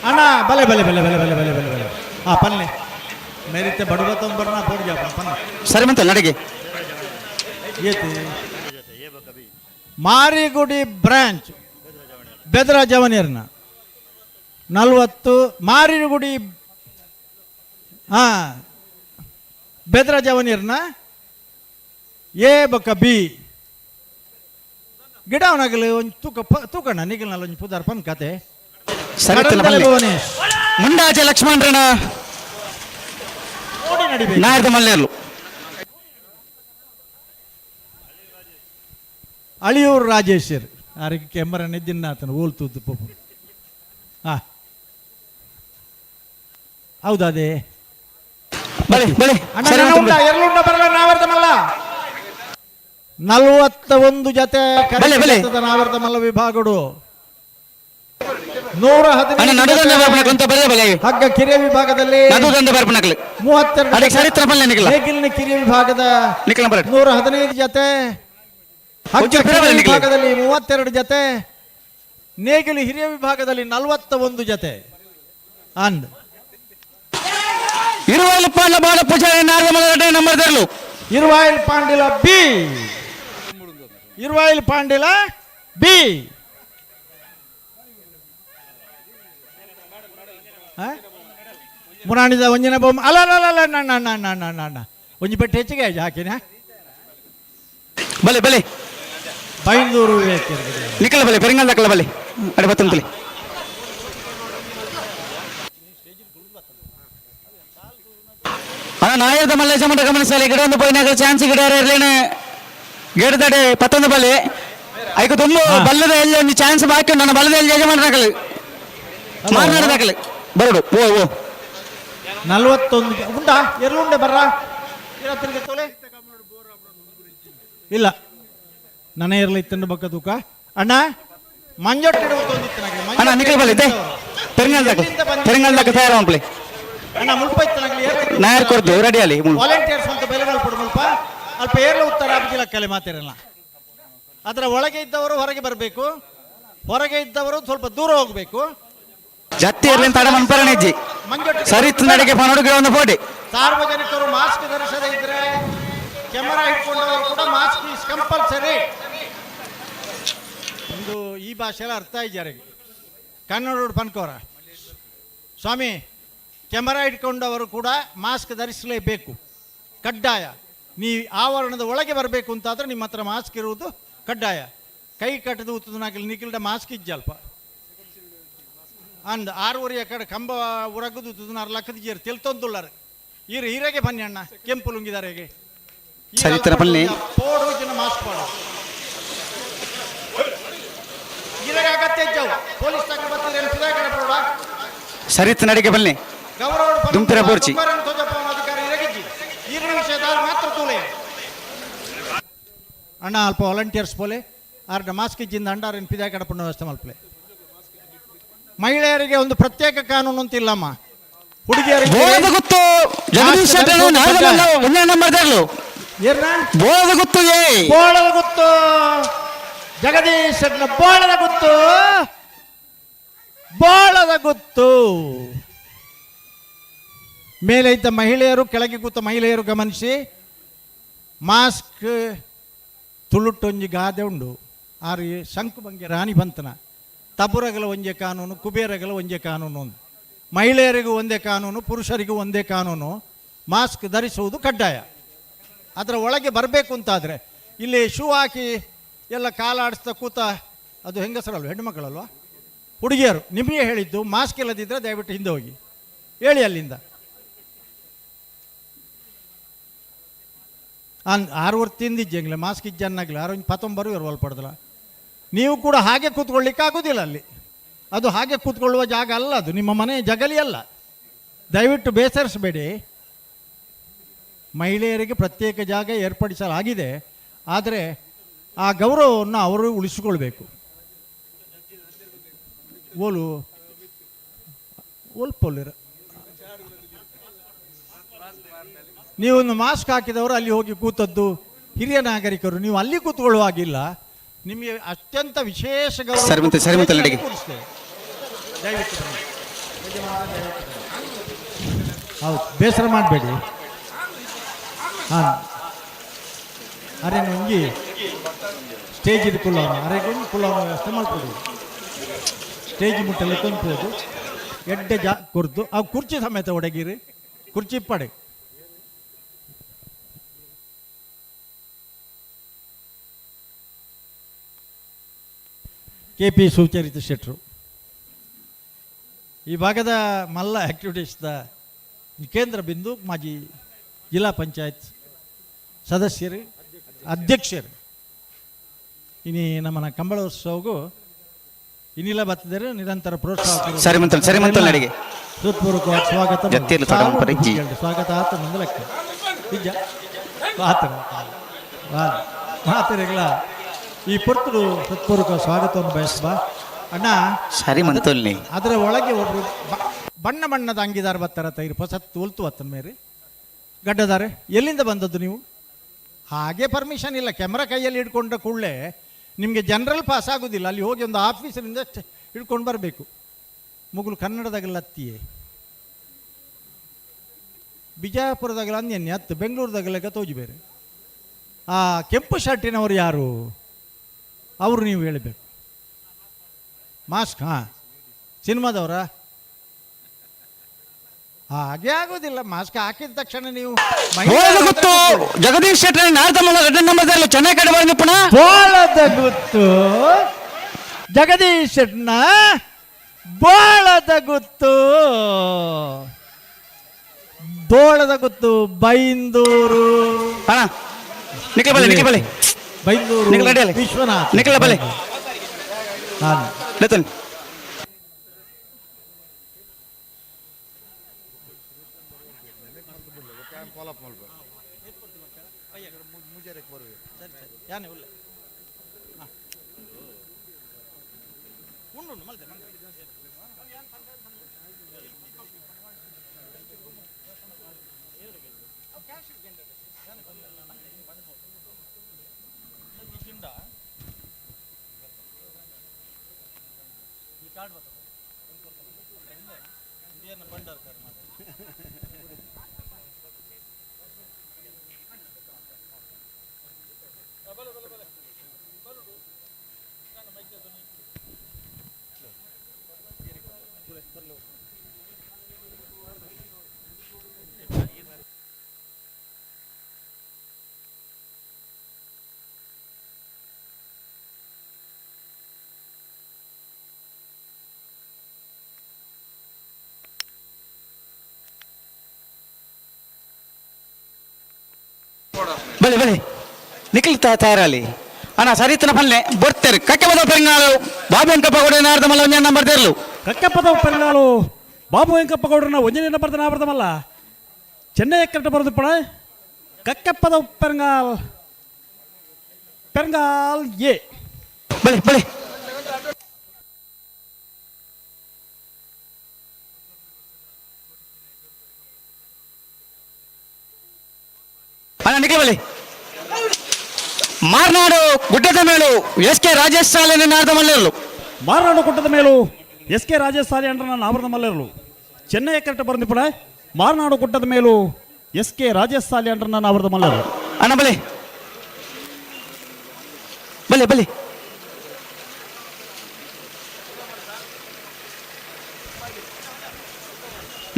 ಅಣ್ಣ ಬಲೆ ಬಲೆ ಬಲೆ ಬಲೆ ಬಲೆ ಬಲೆ ಬಲೆ ಬಲೆ ಹಾ ಪನ್ನೆ ಮೇರಿತ್ತೆ ಬಡವ ತೊಂಬರ್ನ ಪೋಡ್ ಜಾಪ ಪನ್ನೆ ಸರಿ ಮಂತಲ್ಲ ಅಡಿಗೆ. ಏತಿ ಮಾರಿಗುಡಿ ಬ್ರಾಂಚ್ ಬೆದರ ಜವನಿಯರ್ನ 40 ಮಾರಿಗುಡಿ ಹಾಂ ಬೆದರ ಜವನಿಯರ್ನ ಎ ಬೊಕ್ಕ ಬಿ ಗಿಡ ಅವನಾಗಲಿ ಒಂದು ತೂಕ ತೂಕಣ್ಣ ನಿಗಲ್ನಲ್ಲ ಒಂಜಿ ಪುದಾರ್ ಪನ್ ಕತೆ. ಮುಂಡಾಜೆ ಲಕ್ಷ್ಮಣರನ ನಾಯರ್ದ ಮಲ್ಲೇರ್ಲು. ಅಳಿಯೂರು ರಾಜೇಶ್ವರ್ ಆರಿಗೆ ಕೆಮ್ಮರನೆ ದಿನ್ನಾತನ ಓಲ್ ತೂತು ಪೋಪು. ಹಾ ಹೌದಾ ಅದೇ ಬಲೆ ಬಲೆ. ಎರಲುಂಡ ಬರಲ್ಲ ನಾವರ್ಧಮಲ್ಲ 41 ಜತೆ ನಾವರ್ಧಮಲ್ಲ ವಿಭಾಗಡು 115 ಹಗ್ಗ ಕಿರಿಯ ವಿಭಾಗದಲ್ಲಿ 32 ಕಿರಿಯ ವಿಭಾಗದ 115 ಜತೆ ಹಗ್ಗ ಕಿರಿಯ ವಿಭಾಗದಲ್ಲಿ 32 ಜತೆ ನೇಗಿಲು ಹಿರಿಯ ವಿಭಾಗದಲ್ಲಿ 41 ಜತೆ ಅಂದ್. ಇರುವಾಯಿಲ್ ಪಾಂಡ ಬಾಳ ಪೂಜಾರಿ ನಾರದ ನಂಬರ್ ದರ್ಲು. Iruvail Pandila B, Iruvail Pandila B. ಮುರಾಣಿದ ಒಂಜಿನ ಬೊಮ್ಮ ಅಲ್ಲ ಅಲ್ಲ ಅಲ್ಲ ಅಣ್ಣ ಅಣ್ಣ ಅಣ್ಣ ಅಣ್ಣ ಅಣ್ಣ ಅಣ್ಣ ಒಂಜಿ ಪೆಟ್ಟು ಹೆಚ್ಚಿಗೆ ಆಯ್ತು ಹಾಕಿನ. ಬಲೆ ಬಲೆ ಬೈಂದೂರು ನಿಕಲ ಬಲೆ ಪೆರಿಂಗಲ್ ದಕ್ಕಲ ಬಲೆ ಅಡೆ ಬತ್ತಂತಲಿ. ಅಣ್ಣ ನಾಯದ ಮಲ್ಲೇಶ ಮಂಡ ಗಮನಿಸಲಿ ಗಿಡ ಒಂದು ಪೋಯಿನಾಗ ಚಾನ್ಸ್ ಗಿಡ ಇರ್ಲೇನೆ ಗಿಡದಡೆ ಪತ್ತೊಂದು ಬಲೆ ಐಕ ತುಂಬ ಬಲ್ಲದ ಎಲ್ಲಿ ಒಂದು ಚಾನ್ಸ್ ಬಾಕಿ ಉಂಟು. ನನ್ನ ಬಲ್ಲದ ಎಲ್ಲಿ ಯಜಮಾನರಾಗಲಿ ಮಾರನಾಡದಾಗಲಿ. ಬರಡು ಓ ಓ 41 ಉಂಡಾ ಎರ್ಲುಂಡೆ ಬರ್ರ ತೋಲೆ ಇಲ್ಲ ನನ ಇರ್ಲ ಇತ್ತಂಡು ಬಕ್ಕ ತೂಕ ಅಣ್ಣ ಮಂಜೊಟ್ಟು ಅಣ್ಣ ನಿಖಿಲ್ ಬಲ್ಲಿ ಪೆರಿಂಗಲ್ದಾಗ ಪೆರಿಂಗಲ್ದಾಗ ತಯಾರ ಮನ್ಪಲೆ ಅಣ್ಣ ಮುಲ್ಪ ಇತ್ತನಾಗಲಿ ನಾಯರ್ ಕೊರ್ದು ರೆಡಿ ಅಲ್ಲಿ ವಾಲಂಟಿಯರ್ಸ್ ಅಂತ ಬೆಲೆ ಮಲ್ಪಡು ಮುಲ್ಪ ಅಲ್ಪ ಏರ್ಲ ಉತ್ತರ ಆಪುಜಿಲ್ಲ ಕಲೆ ಮಾತಿರಲ್ಲ. ಅದರ ಒಳಗೆ ಇದ್ದವರು ಹೊರಗೆ ಬರಬೇಕು, ಹೊರಗೆ ಇದ್ದವರು ಸ್ವಲ್ಪ ದೂರ ಹೋಗಬೇಕು. ಜತ್ತಿ ಇರ್ಲಿ ತಡ ಮನ್ಪರಣ ಇಜ್ಜಿ ಸರಿ ನಡಿಗೆ ಪನೋಡು ಗಿಡ ಒಂದು ಫೋಟಿ. ಸಾರ್ವಜನಿಕರು ಮಾಸ್ಕ್ ಧರಿಸದೇ ಇದ್ರೆ ಕ್ಯಾಮರಾ ಹಿಡ್ಕೊಂಡವರು ಕೂಡ ಮಾಸ್ಕ್ is compulsory. ಒಂದು ಈ ಭಾಷೆಲ್ಲ ಅರ್ಥ ಇದ್ದಾರೆ ಕನ್ನಡ ಪನ್ಕೋರ ಸ್ವಾಮಿ, ಕ್ಯಾಮರಾ ಇಟ್ಕೊಂಡವರು ಕೂಡ ಮಾಸ್ಕ್ ಧರಿಸಲೇಬೇಕು ಕಡ್ಡಾಯ. ನೀವು ಆವರಣದ ಒಳಗೆ ಬರಬೇಕು ಅಂತಾದರೆ ನಿಮ್ಮ ಹತ್ರ ಮಾಸ್ಕ್ ಇರುವುದು ಕಡ್ಡಾಯ. ಕೈ ಕಟ್ಟದು ಉತ್ತದನಾಗಲಿ ನಿಖಿಲ್ಡ ಮಾಸ್ಕ್ ಇಜ್ಜಲ್ಪ ಅಂದ್ ಆರೂವರೆ ಕಡೆ ಕಂಬ ಉರಗದು ಉತ್ತದನಾರು ಲಕ್ಕದ ಜೀರ್ ತೆಲ್ತೊಂದುಲ್ಲಾರ ಈರ ಹೀರೆಗೆ ಬನ್ನಿ ಅಣ್ಣ ಕೆಂಪು ಲುಂಗಿದಾರೆಗೆ ಸರಿ ತರ ಬನ್ನಿ. ಪೋಡು ಜನ ಮಾಸ್ಕ್ ಪಾಡು ಈರೆಗೆ ಅಗತ್ಯ ಇಜ್ಜವು ಪೊಲೀಸ್ ತಕ ಬರ್ತಿದ್ರೆ ಕಡೆ ಬರೋಡ ಸರಿ ನಡಿಗೆ ಬನ್ನಿ. ಗೌರವ ದುಂಪಿರ ಬೋರ್ಚಿ. ಅಧಿಕಾರಿ ಇರಗಿಜ್ಜಿ ಈರಿನ ವಿಷಯದ ಮಾತ್ರ ತೂಲೆ ಅಣ್ಣ ಅಲ್ಪ ವಾಲಂಟಿಯರ್ಸ್ ಪೋಲೆ ಆರ್ಡ ಮಾಸ್ಕ್ ಇಜ್ಜಿಂದ ಅಂಡಾರಿನ ಪಿದಾ ಕಡಪಣ್ಣ ವ್ಯವಸ್ಥೆ ಮಲ್ಪಲೆ. ಮಹಿಳೆಯರಿಗೆ ಒಂದು ಪ್ರತ್ಯೇಕ ಕಾನೂನು ಅಂತ ಇಲ್ಲಮ್ಮ. ಹುಡುಗಿಯರಿಗೆ ಬೋಳದ ಗುತ್ತು ಜಗದೀಶ್ ಶೆಟ್ಟಿ ಒಂದೇ ನಂಬರ್ ತರಲು ಬೋಳದ ಗುತ್ತು ಏ ಬೋಳದ ಗುತ್ತು ಜಗದೀಶ್ ಶೆಟ್ಟಿನ ಬೋಳದ ಗುತ್ತು ಬೋಳದ ಗುತ್ತು. ಮೇಲೆ ಇದ್ದ ಮಹಿಳೆಯರು ಕೆಳಗೆ ಕೂತ ಮಹಿಳೆಯರು ಗಮನಿಸಿ, ಮಾಸ್ಕ್ ತುಳುಟೊಂಜಿ ಗಾದೆ ಉಂಡು ಆರು ಶಂಕು ಬಂಗೆ ರಾಣಿ ಬಂತನ ತಬುರಗಳ ಒಂಜೆ ಕಾನೂನು ಕುಬೇರಗಳ ಒಂಜೆ ಕಾನೂನು ಒಂದು. ಮಹಿಳೆಯರಿಗೂ ಒಂದೇ ಕಾನೂನು ಪುರುಷರಿಗೂ ಒಂದೇ ಕಾನೂನು. ಮಾಸ್ಕ್ ಧರಿಸುವುದು ಕಡ್ಡಾಯ. ಅದರ ಒಳಗೆ ಬರಬೇಕು ಅಂತಾದರೆ ಇಲ್ಲಿ ಶೂ ಹಾಕಿ ಎಲ್ಲ ಕಾಲಾಡಿಸ್ತಾ ಕೂತ ಅದು ಹೆಂಗಸರಲ್ವ ಹೆಣ್ಣುಮಕ್ಕಳಲ್ವ ಹುಡುಗಿಯರು ನಿಮಗೆ ಹೇಳಿದ್ದು ಮಾಸ್ಕ್ ಇಲ್ಲದಿದ್ದರೆ ದಯವಿಟ್ಟು ಹಿಂದೆ ಹೋಗಿ ಹೇಳಿ ಅಲ್ಲಿಂದ. ಆರು ತಿಂದಿಜ್ಜಂಗ್ಲೆ ಮಾಸ್ಕ್ ಇಜ್ಜನ್ನಾಗ್ಲಿ ಆರು ಪತ್ತೊಂಬರು ಇರುವಲ್ ಪಡೆದಲ್ಲ. ನೀವು ಕೂಡ ಹಾಗೆ ಕೂತ್ಕೊಳ್ಳಿಕ್ಕೆ ಆಗೋದಿಲ್ಲ ಅಲ್ಲಿ, ಅದು ಹಾಗೆ ಕೂತ್ಕೊಳ್ಳುವ ಜಾಗ ಅಲ್ಲ, ಅದು ನಿಮ್ಮ ಮನೆ ಜಗಲಿ ಅಲ್ಲ. ದಯವಿಟ್ಟು ಬೇಸರಿಸಬೇಡಿ. ಮಹಿಳೆಯರಿಗೆ ಪ್ರತ್ಯೇಕ ಜಾಗ ಏರ್ಪಡಿಸಲಾಗಿದೆ, ಆದರೆ ಆ ಗೌರವವನ್ನು ಅವರು ಉಳಿಸಿಕೊಳ್ಬೇಕು. ಓಲು ಓಲ್ಪೊಲ್ಲಿರ ನೀವೊಂದು ಮಾಸ್ಕ್ ಹಾಕಿದವರು ಅಲ್ಲಿ ಹೋಗಿ ಕೂತದ್ದು ಹಿರಿಯ ನಾಗರಿಕರು, ನೀವು ಅಲ್ಲಿ ಕೂತ್ಕೊಳ್ಳುವಾಗಿಲ್ಲ. ನಿಮಗೆ ಅತ್ಯಂತ ವಿಶೇಷ ಗೌರವ. ದಯವಿಟ್ಟು ಹೌದು, ಬೇಸರ ಮಾಡಬೇಡಿ. ಹಾಂ, ಅರೆ ಒಂಜಿ ಸ್ಟೇಜ್ ಕುಲ್ಲವನು ಅರೆ ಒಂಜಿ ಕುಲ್ಲವನ ವ್ಯವಸ್ಥೆ ಮಾಡ್ಕೊಡಿ. ಸ್ಟೇಜ್ ಮುಟ್ಟೆಲ್ಲ ತಂಪೋದು ಎಡ್ಡೆ ಜಾ ಕುರ್ದು ಆ ಕುರ್ಚಿ ಸಮೇತ ಒಡಗಿರಿ ಕುರ್ಚಿ ಇಪ್ಪಡೆ. ಕೆ ಪಿ ಸುಚರಿತ ಶೆಟ್ಟರು ಈ ಭಾಗದ ಮಲ್ಲ ಆ್ಯಕ್ಟಿವಿಟೀಸ್ದ ಕೇಂದ್ರ ಬಿಂದು, ಮಾಜಿ ಜಿಲ್ಲಾ ಪಂಚಾಯತ್ ಸದಸ್ಯರು ಅಧ್ಯಕ್ಷರು. ಇನಿ ನಮ್ಮನ ಕಂಬಳೋತ್ಸವಗೂ ಇನ್ನಿಲ್ಲ ಬತ್ತಿದರೆ ನಿರಂತರ ಪ್ರೋತ್ಸಾಹ. ಸರಿ ಮಂತಲ್, ಸರಿ ಮಂತಲ್ ನಡಿಗೆ. ಹೃತ್ಪೂರ್ವಕವಾಗಿ ಸ್ವಾಗತ. ಸ್ವಾಗತ ಆತ ಮುಂದೆ ಲೆಕ್ಕ ನಿಜ ಆತನ ಮಾತರಿಗಳ ಈ ಪೊರ್ತುಡು ಹೃತ್ಪೂರ್ವಕ ಸ್ವಾಗತವನ್ನು ಬಯಸುವ ಅಣ್ಣ. ಸರಿ ಮಂತಲ್ನಿ. ಅದರ ಒಳಗೆ ಒಬ್ಬರು ಬಣ್ಣ ಬಣ್ಣದ ಅಂಗಿದಾರ ಬತ್ತಾರ ತೈರು ಹೊಸತ್ತು ಒಲ್ತು ಬತ್ತನ ಮೇರಿ ಗಡ್ಡದಾರೆ ಎಲ್ಲಿಂದ ಬಂದದ್ದು ನೀವು? ಹಾಗೆ ಪರ್ಮಿಷನ್ ಇಲ್ಲ, ಕ್ಯಾಮ್ರಾ ಕೈಯಲ್ಲಿ ಹಿಡ್ಕೊಂಡ ಕೂಡಲೇ ನಿಮಗೆ ಜನರಲ್ ಪಾಸ್ ಆಗೋದಿಲ್ಲ. ಅಲ್ಲಿ ಹೋಗಿ ಒಂದು ಆಫೀಸರಿಂದ ಹಿಡ್ಕೊಂಡು ಬರಬೇಕು. ಮುಗುಲು ಕನ್ನಡದಾಗಲ್ಲ ಅತ್ತಿಯೇ ಬಿಜಾಪುರದಾಗಲ್ಲ ಅಂದ್ಯನ್ಯ ಹತ್ತು ಬೆಂಗಳೂರದಾಗಲ್ಲ ತೋಜಿ ಬೇರೆ. ಆ ಕೆಂಪು ಶರ್ಟಿನವರು ಯಾರು ಅವರು ನೀವು ಹೇಳಬೇಕು. ಮಾಸ್ಕ್ ಹಾಂ ಸಿನಿಮಾದವರ ಹಾಗೆ ಆಗೋದಿಲ್ಲ. ಮಾಸ್ಕ್ ಹಾಕಿದ ತಕ್ಷಣ ನೀವು ಗೊತ್ತು ಜಗದೀಶ್ ಶೆಟ್ಟರ್ ಚೆನ್ನಾಗಿ ಕಡೆ ಬಂದು ಪುನಃ ಬೋಳದ ಗುತ್ತು ಜಗದೀಶ್ ಶೆಟ್ಟನ ಬೋಳದ ಗುತ್ತು ಬೋಳದ ಗುತ್ತು ಬೈಂದೂರು. ಅಣ್ಣ ನಿಖಿಲ್ ಬಲೆ, ನಿಖಿಲ್ ಬಲೆ. ಬೈಂದೂರು ನಿಖಿಲ್ ರೆಡಿ ಅಲ್ಲಿ. ವಿಶ್ವನಾಥ್ ನಿಖಿಲ್ ಬಲೆ. ನಾನು ಲೇತನ್. ಸರಿ ಸರಿ, ಯಾನೆ ಉಲ್ಲೆ ಹಾಂ ಉಂಡು ಉಂಡು ಮಲ್ತೆ ಮಲ್ತೆ. ಈ ಕಾರ್ಡ್ ಬರ್ತದೆ ಇಂಡಿಯನ್ ಬಂಡಾರ್ ಕಾರ್ಡ್ ಮಾಡಿ. ಬಲೆ ಬಲೆ ಬಲೆ ಬರುಡು ನಾನು ಮೈಕ್. ಬಲೆ ಬಲೆ, ನಿಖಿಲ್ ತಯಾರಾಲಿ ಅಣ್ಣ. ಸರಿತನ ಪಲ್ಲೆ ಬೊಡ್ತೇರು. ಕಕ್ಕೆ ಬದ ಪೆಂಗಾಳು ಬಾಬು ವೆಂಕಪ್ಪ ಗೌಡ ನಾರ್ದ ಮಲ್ಲ ಒಂಜಿ ನಂಬರ್ ತೇರ್ಲು. ಕಕ್ಕೆಪ್ಪದ ಪೆರಂಗಾಲು ಬಾಬು ವೆಂಕಪ್ಪ ಗೌಡರನ್ನ ಒಂಜನೇ ನಂಬರ್ ನಾವರ್ದಮಲ್ಲ. ಚೆನ್ನೈ ಕರೆಕ್ಟ್ ಬರೋದು ಪಡ. ಕಕ್ಕೆಪ್ಪದ ಪೆರಂಗಾಲ್, ಪೆರಂಗಾಲ್ ಎ. ಬಲೆ ಬಲೆ. ಅಣ್ಣ ನಿಖಿಲ್ ಬಲೆ. ಮಾರ್ನಾಡು ಗುಡ್ಡದ ಮೇಲು ಎಸ್ ಕೆ ರಾಜೇಶ್ ಸಾಲೆ ನಾರ್ದ ಮಲ್ಲೇರ್ಲು. ಮಾರನಾಡು ಗುಡ್ಡದ ಮೇಲೂ ಎಸ್ ಕೆ ರಾಜೇಶ್ ಸಾಲಿ ಅಂಡ್ರನ ನಾವರದ ಮಲ್ಲೇರ್ಲು. ಚೆನ್ನೈ ಕರೆಕ್ಟ್ ಬರೋದು ಪಡ. ಮಾರನಾಡು ಗುಡ್ಡದ ಮೇಲೂ ಎಸ್ ಕೆ ರಾಜೇಶ್ ಸಾಲಿ ಅಂಡ್ರನ ನಾವರದ ಮಲ್ಲೇರ್ಲು. ಅಣ್ಣ ಬಲೆ ಬಲೆ ಬಲೆ.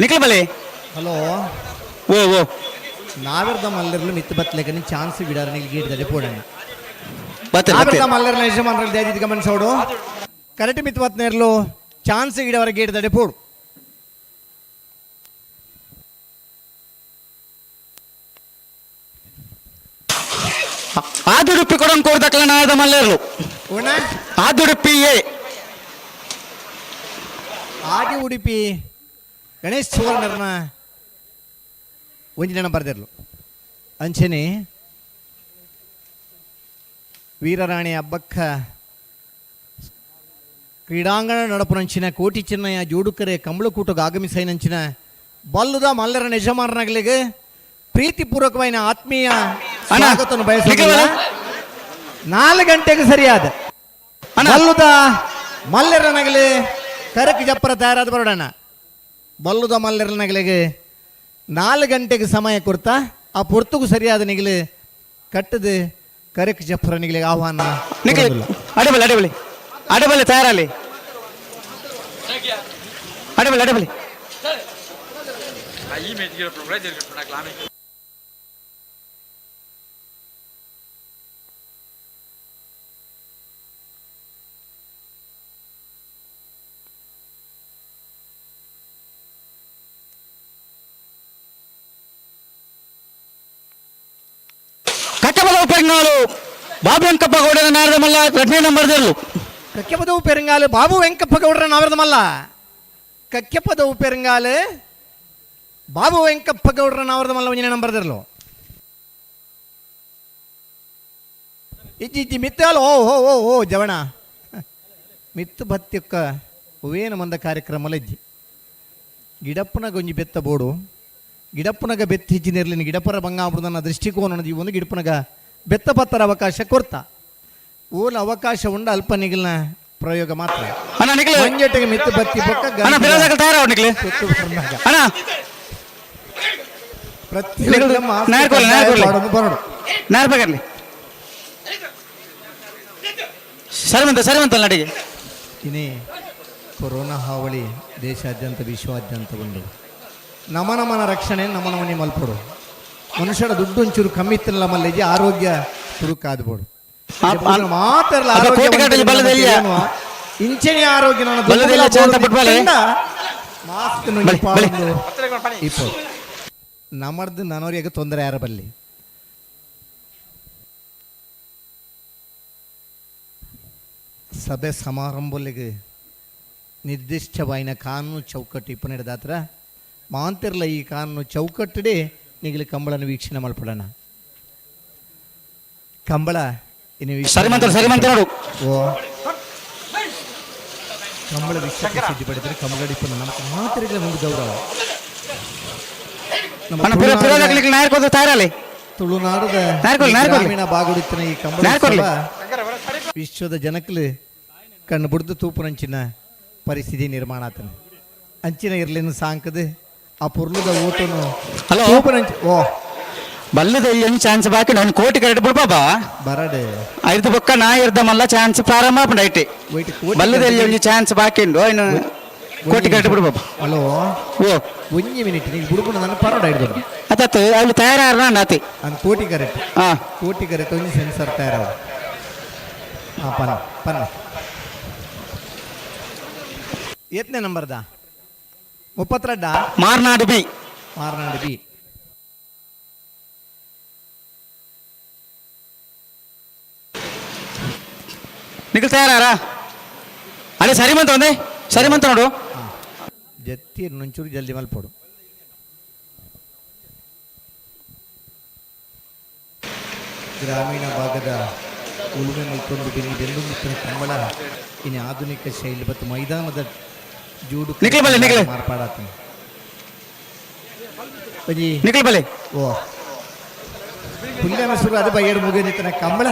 ನಿಖಿಲ್ ಬಲೆ. ಹಲೋ. ಓ ಓ. ನಾವಿರ್ದ ಮಲ್ಲರ್ಲು ಮಿತ್ತು ಬತ್ತಲೆಕನಿ ಚಾನ್ಸ್ ಬಿಡಾರ ನೀವು ಗೀಟದಲ್ಲಿ ಪೋಡಣ್ಣ. ಬತ್ತೆ. ನಾವಿರ್ದ ಮಲ್ಲರ್ನ ಯಜಮಾನರಲ್ಲಿ ದಯದಿದ್ದು ಗಮನಿಸೋಡು. ಕರೆಕ್ಟ್ ಮಿತ್ತು ಬತ್ತನೇರ್ಲು ಚಾನ್ಸ್ ಗಿಡವರ ಗೇಟ್ದಡೆ ಪೋಡು. ಆದುಡುಪಿ ಕೊಡಂಕೋಡ್ ದಕ್ಕಲ ನಾಯದ ಮಲ್ಲೇರ್ಲು. ಓಣ. ಆದುಡುಪಿ ಎ. ಆದಿ ಉಡುಪಿ ಗಣೇಶ್ ಸುವರ್ಣರ್ನ ಒಂಜಿನ ಬರ್ದಿರ್ಲು. ಅಂಚನೆ ವೀರರಾಣಿ ಅಬ್ಬಕ್ಕ ಕ್ರೀಡಾಂಗಣ ನಡಪುನಂಚಿನ ಕೋಟಿ ಚೆನ್ನಯ್ಯ ಜೋಡುಕರೆ ಕಂಬಳಕೂಟకు ಆಗಮಿಸೈనంచిన ಬಲ್ಲುದ ಮಲ್ಲರ ಯಜಮಾನರಾಗಲಿಗೆ ಪ್ರೀತಿಪೂರ್ವಕమైన ಆತ್ಮೀಯ ಸ್ವಾಗತವನ್ನು ಬಯಸುತ್ತಿಲ್ಲ. 4 ಗಂಟೆಗೆ ಸರಿಯಾದ ಬಲ್ಲುದ ಮಲ್ಲರ ನಗಲಿ ಕರಕ್ ಜಪ್ಪರ ತಯಾರಾದ ಬರೋಣ. ಬಲ್ಲುದ ಮಲ್ಲರ ನಗಲಿಗೆ 4 ಗಂಟೆಗೆ ಸಮಯ ಕೊಡ್ತಾ ಆ ಪೊರ್ತುಗೂ ಸರಿಯಾದ ನಿಗಲು ಕಟ್ಟದು ಕರಕ್ ಜಪ್ಪರ ನಿಗಲಿಗೆ ಆಹ್ವಾನ. ನಿಖಿಲ್ ಅಡಬಲೆ ಅಡಬಲೆ ಅಡಬಲೆ ತಯಾರಲ್ಲಿ ಅಡಬಲೆ ಅಡಬಲೆ. ಕಟ್ಟಬಲ ಉಪಂಗಾಳು ಬಾಬು ವೆಂಕಪ್ಪ ಗೌಡರ ನಾರದ ಮಲ್ಲ ಎರಡನೇ ನಂಬರ್ ದೇರ್ಲು. ಕಕ್ಕೆಪದವು ಪೆರಂಗಾಲು ಬಾಬು ವೆಂಕಪ್ಪ ಗೌಡರ ನಾವರದ ಮಲ್ಲ. ಕಕ್ಕೆಪದವು ಪೆರಂಗಾಲು ಬಾಬು ವೆಂಕಪ್ಪ ಗೌಡರ ನಾವರದ ಮಲ್ಲ ಒಂಜನೇ ನಂಬರ್ ದೇರ್ಲು. ಇಜ್ಜಿ ಇಜ್ಜಿ ಮಿತ್ತಾಲು ಓ ಓ ಓ ಓ ಜವಣ ಮಿತ್ತು ಬತ್ತಿಕ್ಕ ಹೂವೇನ ಮಂದ ಕಾರ್ಯಕ್ರಮ ಇಜ್ಜಿ. ಗಿಡಪ್ಪನ ಗೊಂಜಿ ಬೆತ್ತ ಬೋಡು ಗಿಡಪ್ಪನಗ ಬೆತ್ತ ಹೆಚ್ಚಿನಿರ್ಲಿನ ಗಿಡಪರ ಬಂಗಾಬುದನ್ನ ದೃಷ್ಟಿಕೋನ ಒಂದು ಗಿಡಪ್ಪನಗ ಬೆತ್ತ ಪತ್ತರ ಅವಕಾಶ ಕೊರ್ತ ಓಲ ಅವಕಾಶ ಉಂಡ ಅಲ್ಪ ನಿಗಿಲ್ನ ಪ್ರಯೋಗ ಮಾತ್ರ. ಅಣ್ಣ ನಿಖಿಲ್. ಒಂಜೆಟ್ಟಿಗೆ ಮಿತ್ತು ಬತ್ತಿ ಬೊಕ್ಕ. ಅಣ್ಣ ಬಿರೋದಕ್ಕೆ ತಯಾರ ನಿಖಿಲ್. ಅಣ್ಣ. ಪ್ರತಿ ನಾಯರ್ ಕೊರ್ಲಿ, ನಾಯರ್ ಕೊರ್ಲಿ. ಬರೋಡು. ನಾಯರ್ ಬೇಕರ್ಲಿ ಸರಿವಂತ ಸರಿವಂತ ನಡಿಗೆ. ಇನಿ ಕೊರೋನಾ ಹಾವಳಿ ದೇಶಾದ್ಯಂತ ವಿಶ್ವಾದ್ಯಂತ ಉಂಡು. ನಮ ನಮನ ರಕ್ಷಣೆ ನಮ ನಮನಿ ಮಲ್ಪಡು. ಮನುಷ್ಯರ ದುಡ್ಡು ಒಂಚೂರು ಕಮ್ಮಿ ಇತ್ತಿಲ್ಲ ಮಲ್ಲೇಜಿ ಆರೋಗ್ಯ ತುರುಕಾದ್ಬೋಡು ಮಾತ್ರ. ಅದ ಕೋಟಿ ಗಟ್ಟಲೆ ಬಲ್ಲದೆಲ್ಲ. ಇಂಚೆನೆ ಆರೋಗ್ಯ ನನ್ನ ಬಲ್ಲದೆಲ್ಲ ಚಾಂತ ಫುಟ್ಬಾಲ್. ಮಾಸ್ಕ್ ಬಲೆ, ಬಲೆ. ಇಪ್ಪು ನಮರ್ದು ನನವರಿಗೆ ತೊಂದರೆ ಯಾರ ಬಲ್ಲಿ. ಸಭೆ ಸಮಾರಂಭಗಳಿಗೆ ನಿರ್ದಿಷ್ಟವಾಯಿನ ಕಾನೂನು ಚೌಕಟ್ಟು ಇಪ್ಪು ನಡೆದಾತ್ರ ಮಾಂತಿರ್ಲ ಈ ಕಾನೂನು ಚೌಕಟ್ಟಡೆ ನಿಗಲಿ ಕಂಬಳನ ವೀಕ್ಷಣೆ ಮಲ್ಪಡೋಣ. ಕಂಬಳ ಇನ್ನು ಸರಿ ಮಂತ್ರ, ಸರಿ ಮಂತ್ರ ನೋಡು. ಓ ಕಂಬಳ ವಿಶ್ವ ಪ್ರಸಿದ್ಧಿ ಪಡೆದರೆ ಕಂಬಳಡಿಪ್ಪನ ನಮಕ್ ಮಾತ್ರೆಗಳ ಒಂದು ಗೌರವ. ನಮ್ಮ ಅಣ್ಣ, ಪಿರ- ಪಿರ ಹಾಕ್ಲಿಕ್ಕೆ ನಾಯರ್ ಕೊಡ್ದು ತಯಾರಲ್ಲಿ. ತುಳುನಾಡದ ನಾಯರ್ ಕೊಡ್ಲಿ, ಈ ನಾಯರ್ ಕೊಡ್ಲಿ. ಗ್ರಾಮೀಣ ಬಾಗುಡಿತ್ತಿನ ಈ ಕಂಬಳ ನಾಯರ್ ಕೊಡ್ಲಿ. ಉತ್ಸವ ವಿಶ್ವದ ಜನಕ್ಲು ಕಣ್ಣು ಬುಡ್ದು ತೂಪುನಂಚಿನ ಪರಿಸ್ಥಿತಿ ನಿರ್ಮಾಣ ಆತನ ಅಂಚಿನ ಇರ್ಲಿನ ಸಾಂಕದ ಆ ಪುರ್ಲದ ಓಟನು ಹಲೋ. ತೂಪುನಂಚಿ ಓ ಬಲ್ಲದ ಇಲ್ಲಿ ಚಾನ್ಸ್ ಬಾಕಿ ನಾನು ಕೋಟಿ ಕರೆಕ್ಟ್ ಬಿಡ್ಪಾಪ ಬರಡೆ ಐದು ಬೊಕ್ಕ ನಾ ಇರ್ದ ಮಲ್ಲ ಚಾನ್ಸ್ ಪ್ರಾರಂಭ ಆಪುಂಡು ಐಟಿ. ವೈಟ್ ಕೋಟಿ ಬಲ್ಲದ ಕರೆಕ್ಟ್ ಒಂಜಿ ಚಾನ್ಸ್ ಬಾಕಿ ಉಂಡು ಇನ್ನು ಕೋಟಿ ಕರೆಕ್ಟ್ ಬಿಡ್ಪಾಪ. ಹಲೋ. ಓ ಒಂಜಿ ಮಿನಿಟ್ ನೀನು ಬುಡುಪುನ ನನ್ನ ಪರೋಡ ಹಿಡಿದು. ಅತ್ತತ್ತು ಅಲ್ಲಿ ತಯಾರಾರ ನಾತಿ. ನಾನು ಕೋಟಿ ಕರೆಕ್ಟ್. ಹಾ. ಕೋಟಿ ಕರೆಕ್ಟ್ ಒಂಜಿ ಸೆನ್ಸರ್ ತಯಾರಾವ. ಹಾಂ ಪನ್ನ ಪನ್ನ ಎತ್ತನೇ ನಂಬರ್ದ 32. ಮಾರ್ನಾಡು ಬಿ. ಮಾರ್ನಾಡು ಬಿ. ನಿಖಿಲ್ ತಯಾರಾರ ಅದೇ ಸರಿ ಮಂತ ಒಂದೇ ಸರಿ ಮಂತ ನೋಡು. ಜತ್ತಿ ಒಂಚೂರು ಜಲ್ದಿ ಮಲ್ಪೋಡು. ಗ್ರಾಮೀಣ ಭಾಗದ ಉಳುಮೆ ಮಲ್ತೊಂದು ಬೆನ್ನಿ ಬೆಂದು ಮುತ್ತಿನ ಕಂಬಳ ಇನ್ನು ಆಧುನಿಕ ಶೈಲಿ ಮತ್ತು ಮೈದಾನದ ಜೂಡು ನಿಖಿಲ್ ಬಲೆ, ನಿಖಿಲ್. ಮಾರ್ಪಾಡಾತನ ಒಂಜಿ ನಿಖಿಲ್ ಬಲೆ. ಓ ಪುಲ್ಯನ ಶುರು ಅದು ಬಯ್ಯಡು ಮುಗಿದಿತ್ತನ ಕಂಬಳ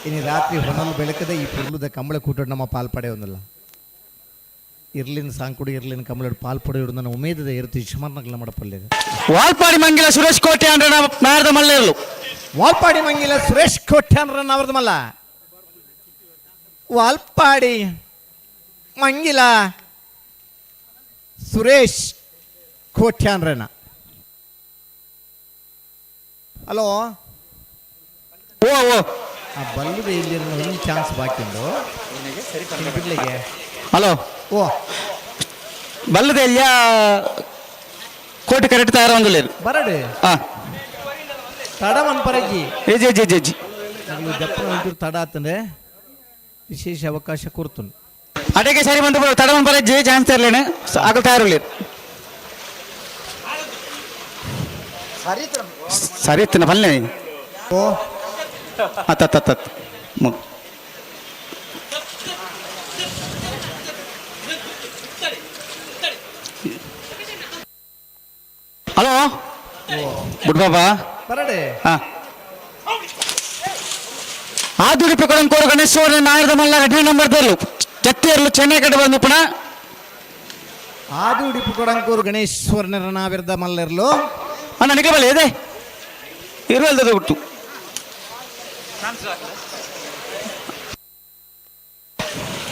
ಇನ್ನು ರಾತ್ರಿ ಹೊನಲು ಬೆಳಕದ ಈ ಪುರ್ಲುದ ಕಂಬಳ ಕೂಟ ನಮ್ಮ ಪಾಲ್ ಪಡೆಯೊಂದಿಲ್ಲ. ಇರ್ಲಿನ ಸಾಂಕುಡು ಇರ್ಲಿನ ಕಂಬಳ ಪಾಲ್ ಪಡೆಯೋಡು ನನ್ನ ಉಮೇದದ ಇರುತ್ತೆ ಯಜಮಾನಗಳ ಮಾಡಪಲ್ಲಿದೆ. ವಾಲ್ಪಾಡಿ ಮಂಗಿಲ ಸುರೇಶ್ ಕೋಟೆ ಅಂದ್ರೆ ನಾರದ ಮಲ್ಲೇರ್ಲು. ವಾಲ್ಪಾಡಿ ಮಂಗಿಲ ಸುರೇಶ್ ಕೋಟೆ ಅಂದ್ರೆ ನವರದ ಮಲ್ಲ. ವಾಲ್ಪಾಡಿ ಮಂಗಿಲ ಸುರೇಶ್ ಕೋಟ್ಯಾನ್ರನ. ಹಲೋ. ಓ ಓ ಆ ಬಲ್ಲದ ಇಲ್ಲಿ ಒಂದು ಚಾನ್ಸ್ ಬಾಕಿ ಉಂಟು ಬಿಡ್ಲಿಗೆ. ಹಲೋ. ಓ ಬಲ್ಲದ ಎಲ್ಲಿಯ ಕೋಟಿ ಕರೆಕ್ಟ್ ತಯಾರ ಒಂದುಲೇರು. ಬರಡು. ಹಾ. ತಡ ಮನ್ಪರಜ್ಜಿ. Age age age age. ನಗಲು ದಪ್ಪನ ಒಂಚೂರು ತಡ ಆತಂದ್ರೆ ವಿಶೇಷ ಅವಕಾಶ ಕೊಡ್ತುನು. ಅಡಗೆ ಸರಿ ಬಂದು ತಡ ಮನ್ಪರಜ್ಜಿ ಚಾನ್ಸ್ ತರಲೇನು ಆಗಲು ತಯಾರುಳ್ಳೇರು. ಸರಿ ಇತ್ತು ಬಲ್ಲೆ. ಓ ಅತ್ತ ಅತ್ತ ಅತ್ತ ಮುಗ್. ಹಲೋ ಬುಡ್ಬಾಬಾ. ಬರಡೆ. ಹಾ ಆದುಡಿಪಿ ಕೊಡಂಕೋರು ಗಣೇಶ್ವರ ನಾಯರದ ಮಲ್ಲ 2 ನಂಬರ್ ದರ್ಲು ಜತ್ತಿಯರ್ಲು ಚೆನ್ನೈ ಕಡೆ ಬಂದು ಪುನಃ. ಆದಿ ಉಡುಪಿ ಕೊಡಂಕೂರು ಗಣೇಶ್ವರನ ನಾವಿರ್ದ ಮಲ್ಲರ್ಲು. ಅಣ್ಣ ನಿಖಿಲ್ ಬಲ್ಲ ಇದೆ ಇರುವಲ್ದದ ಗುಟ್ಟು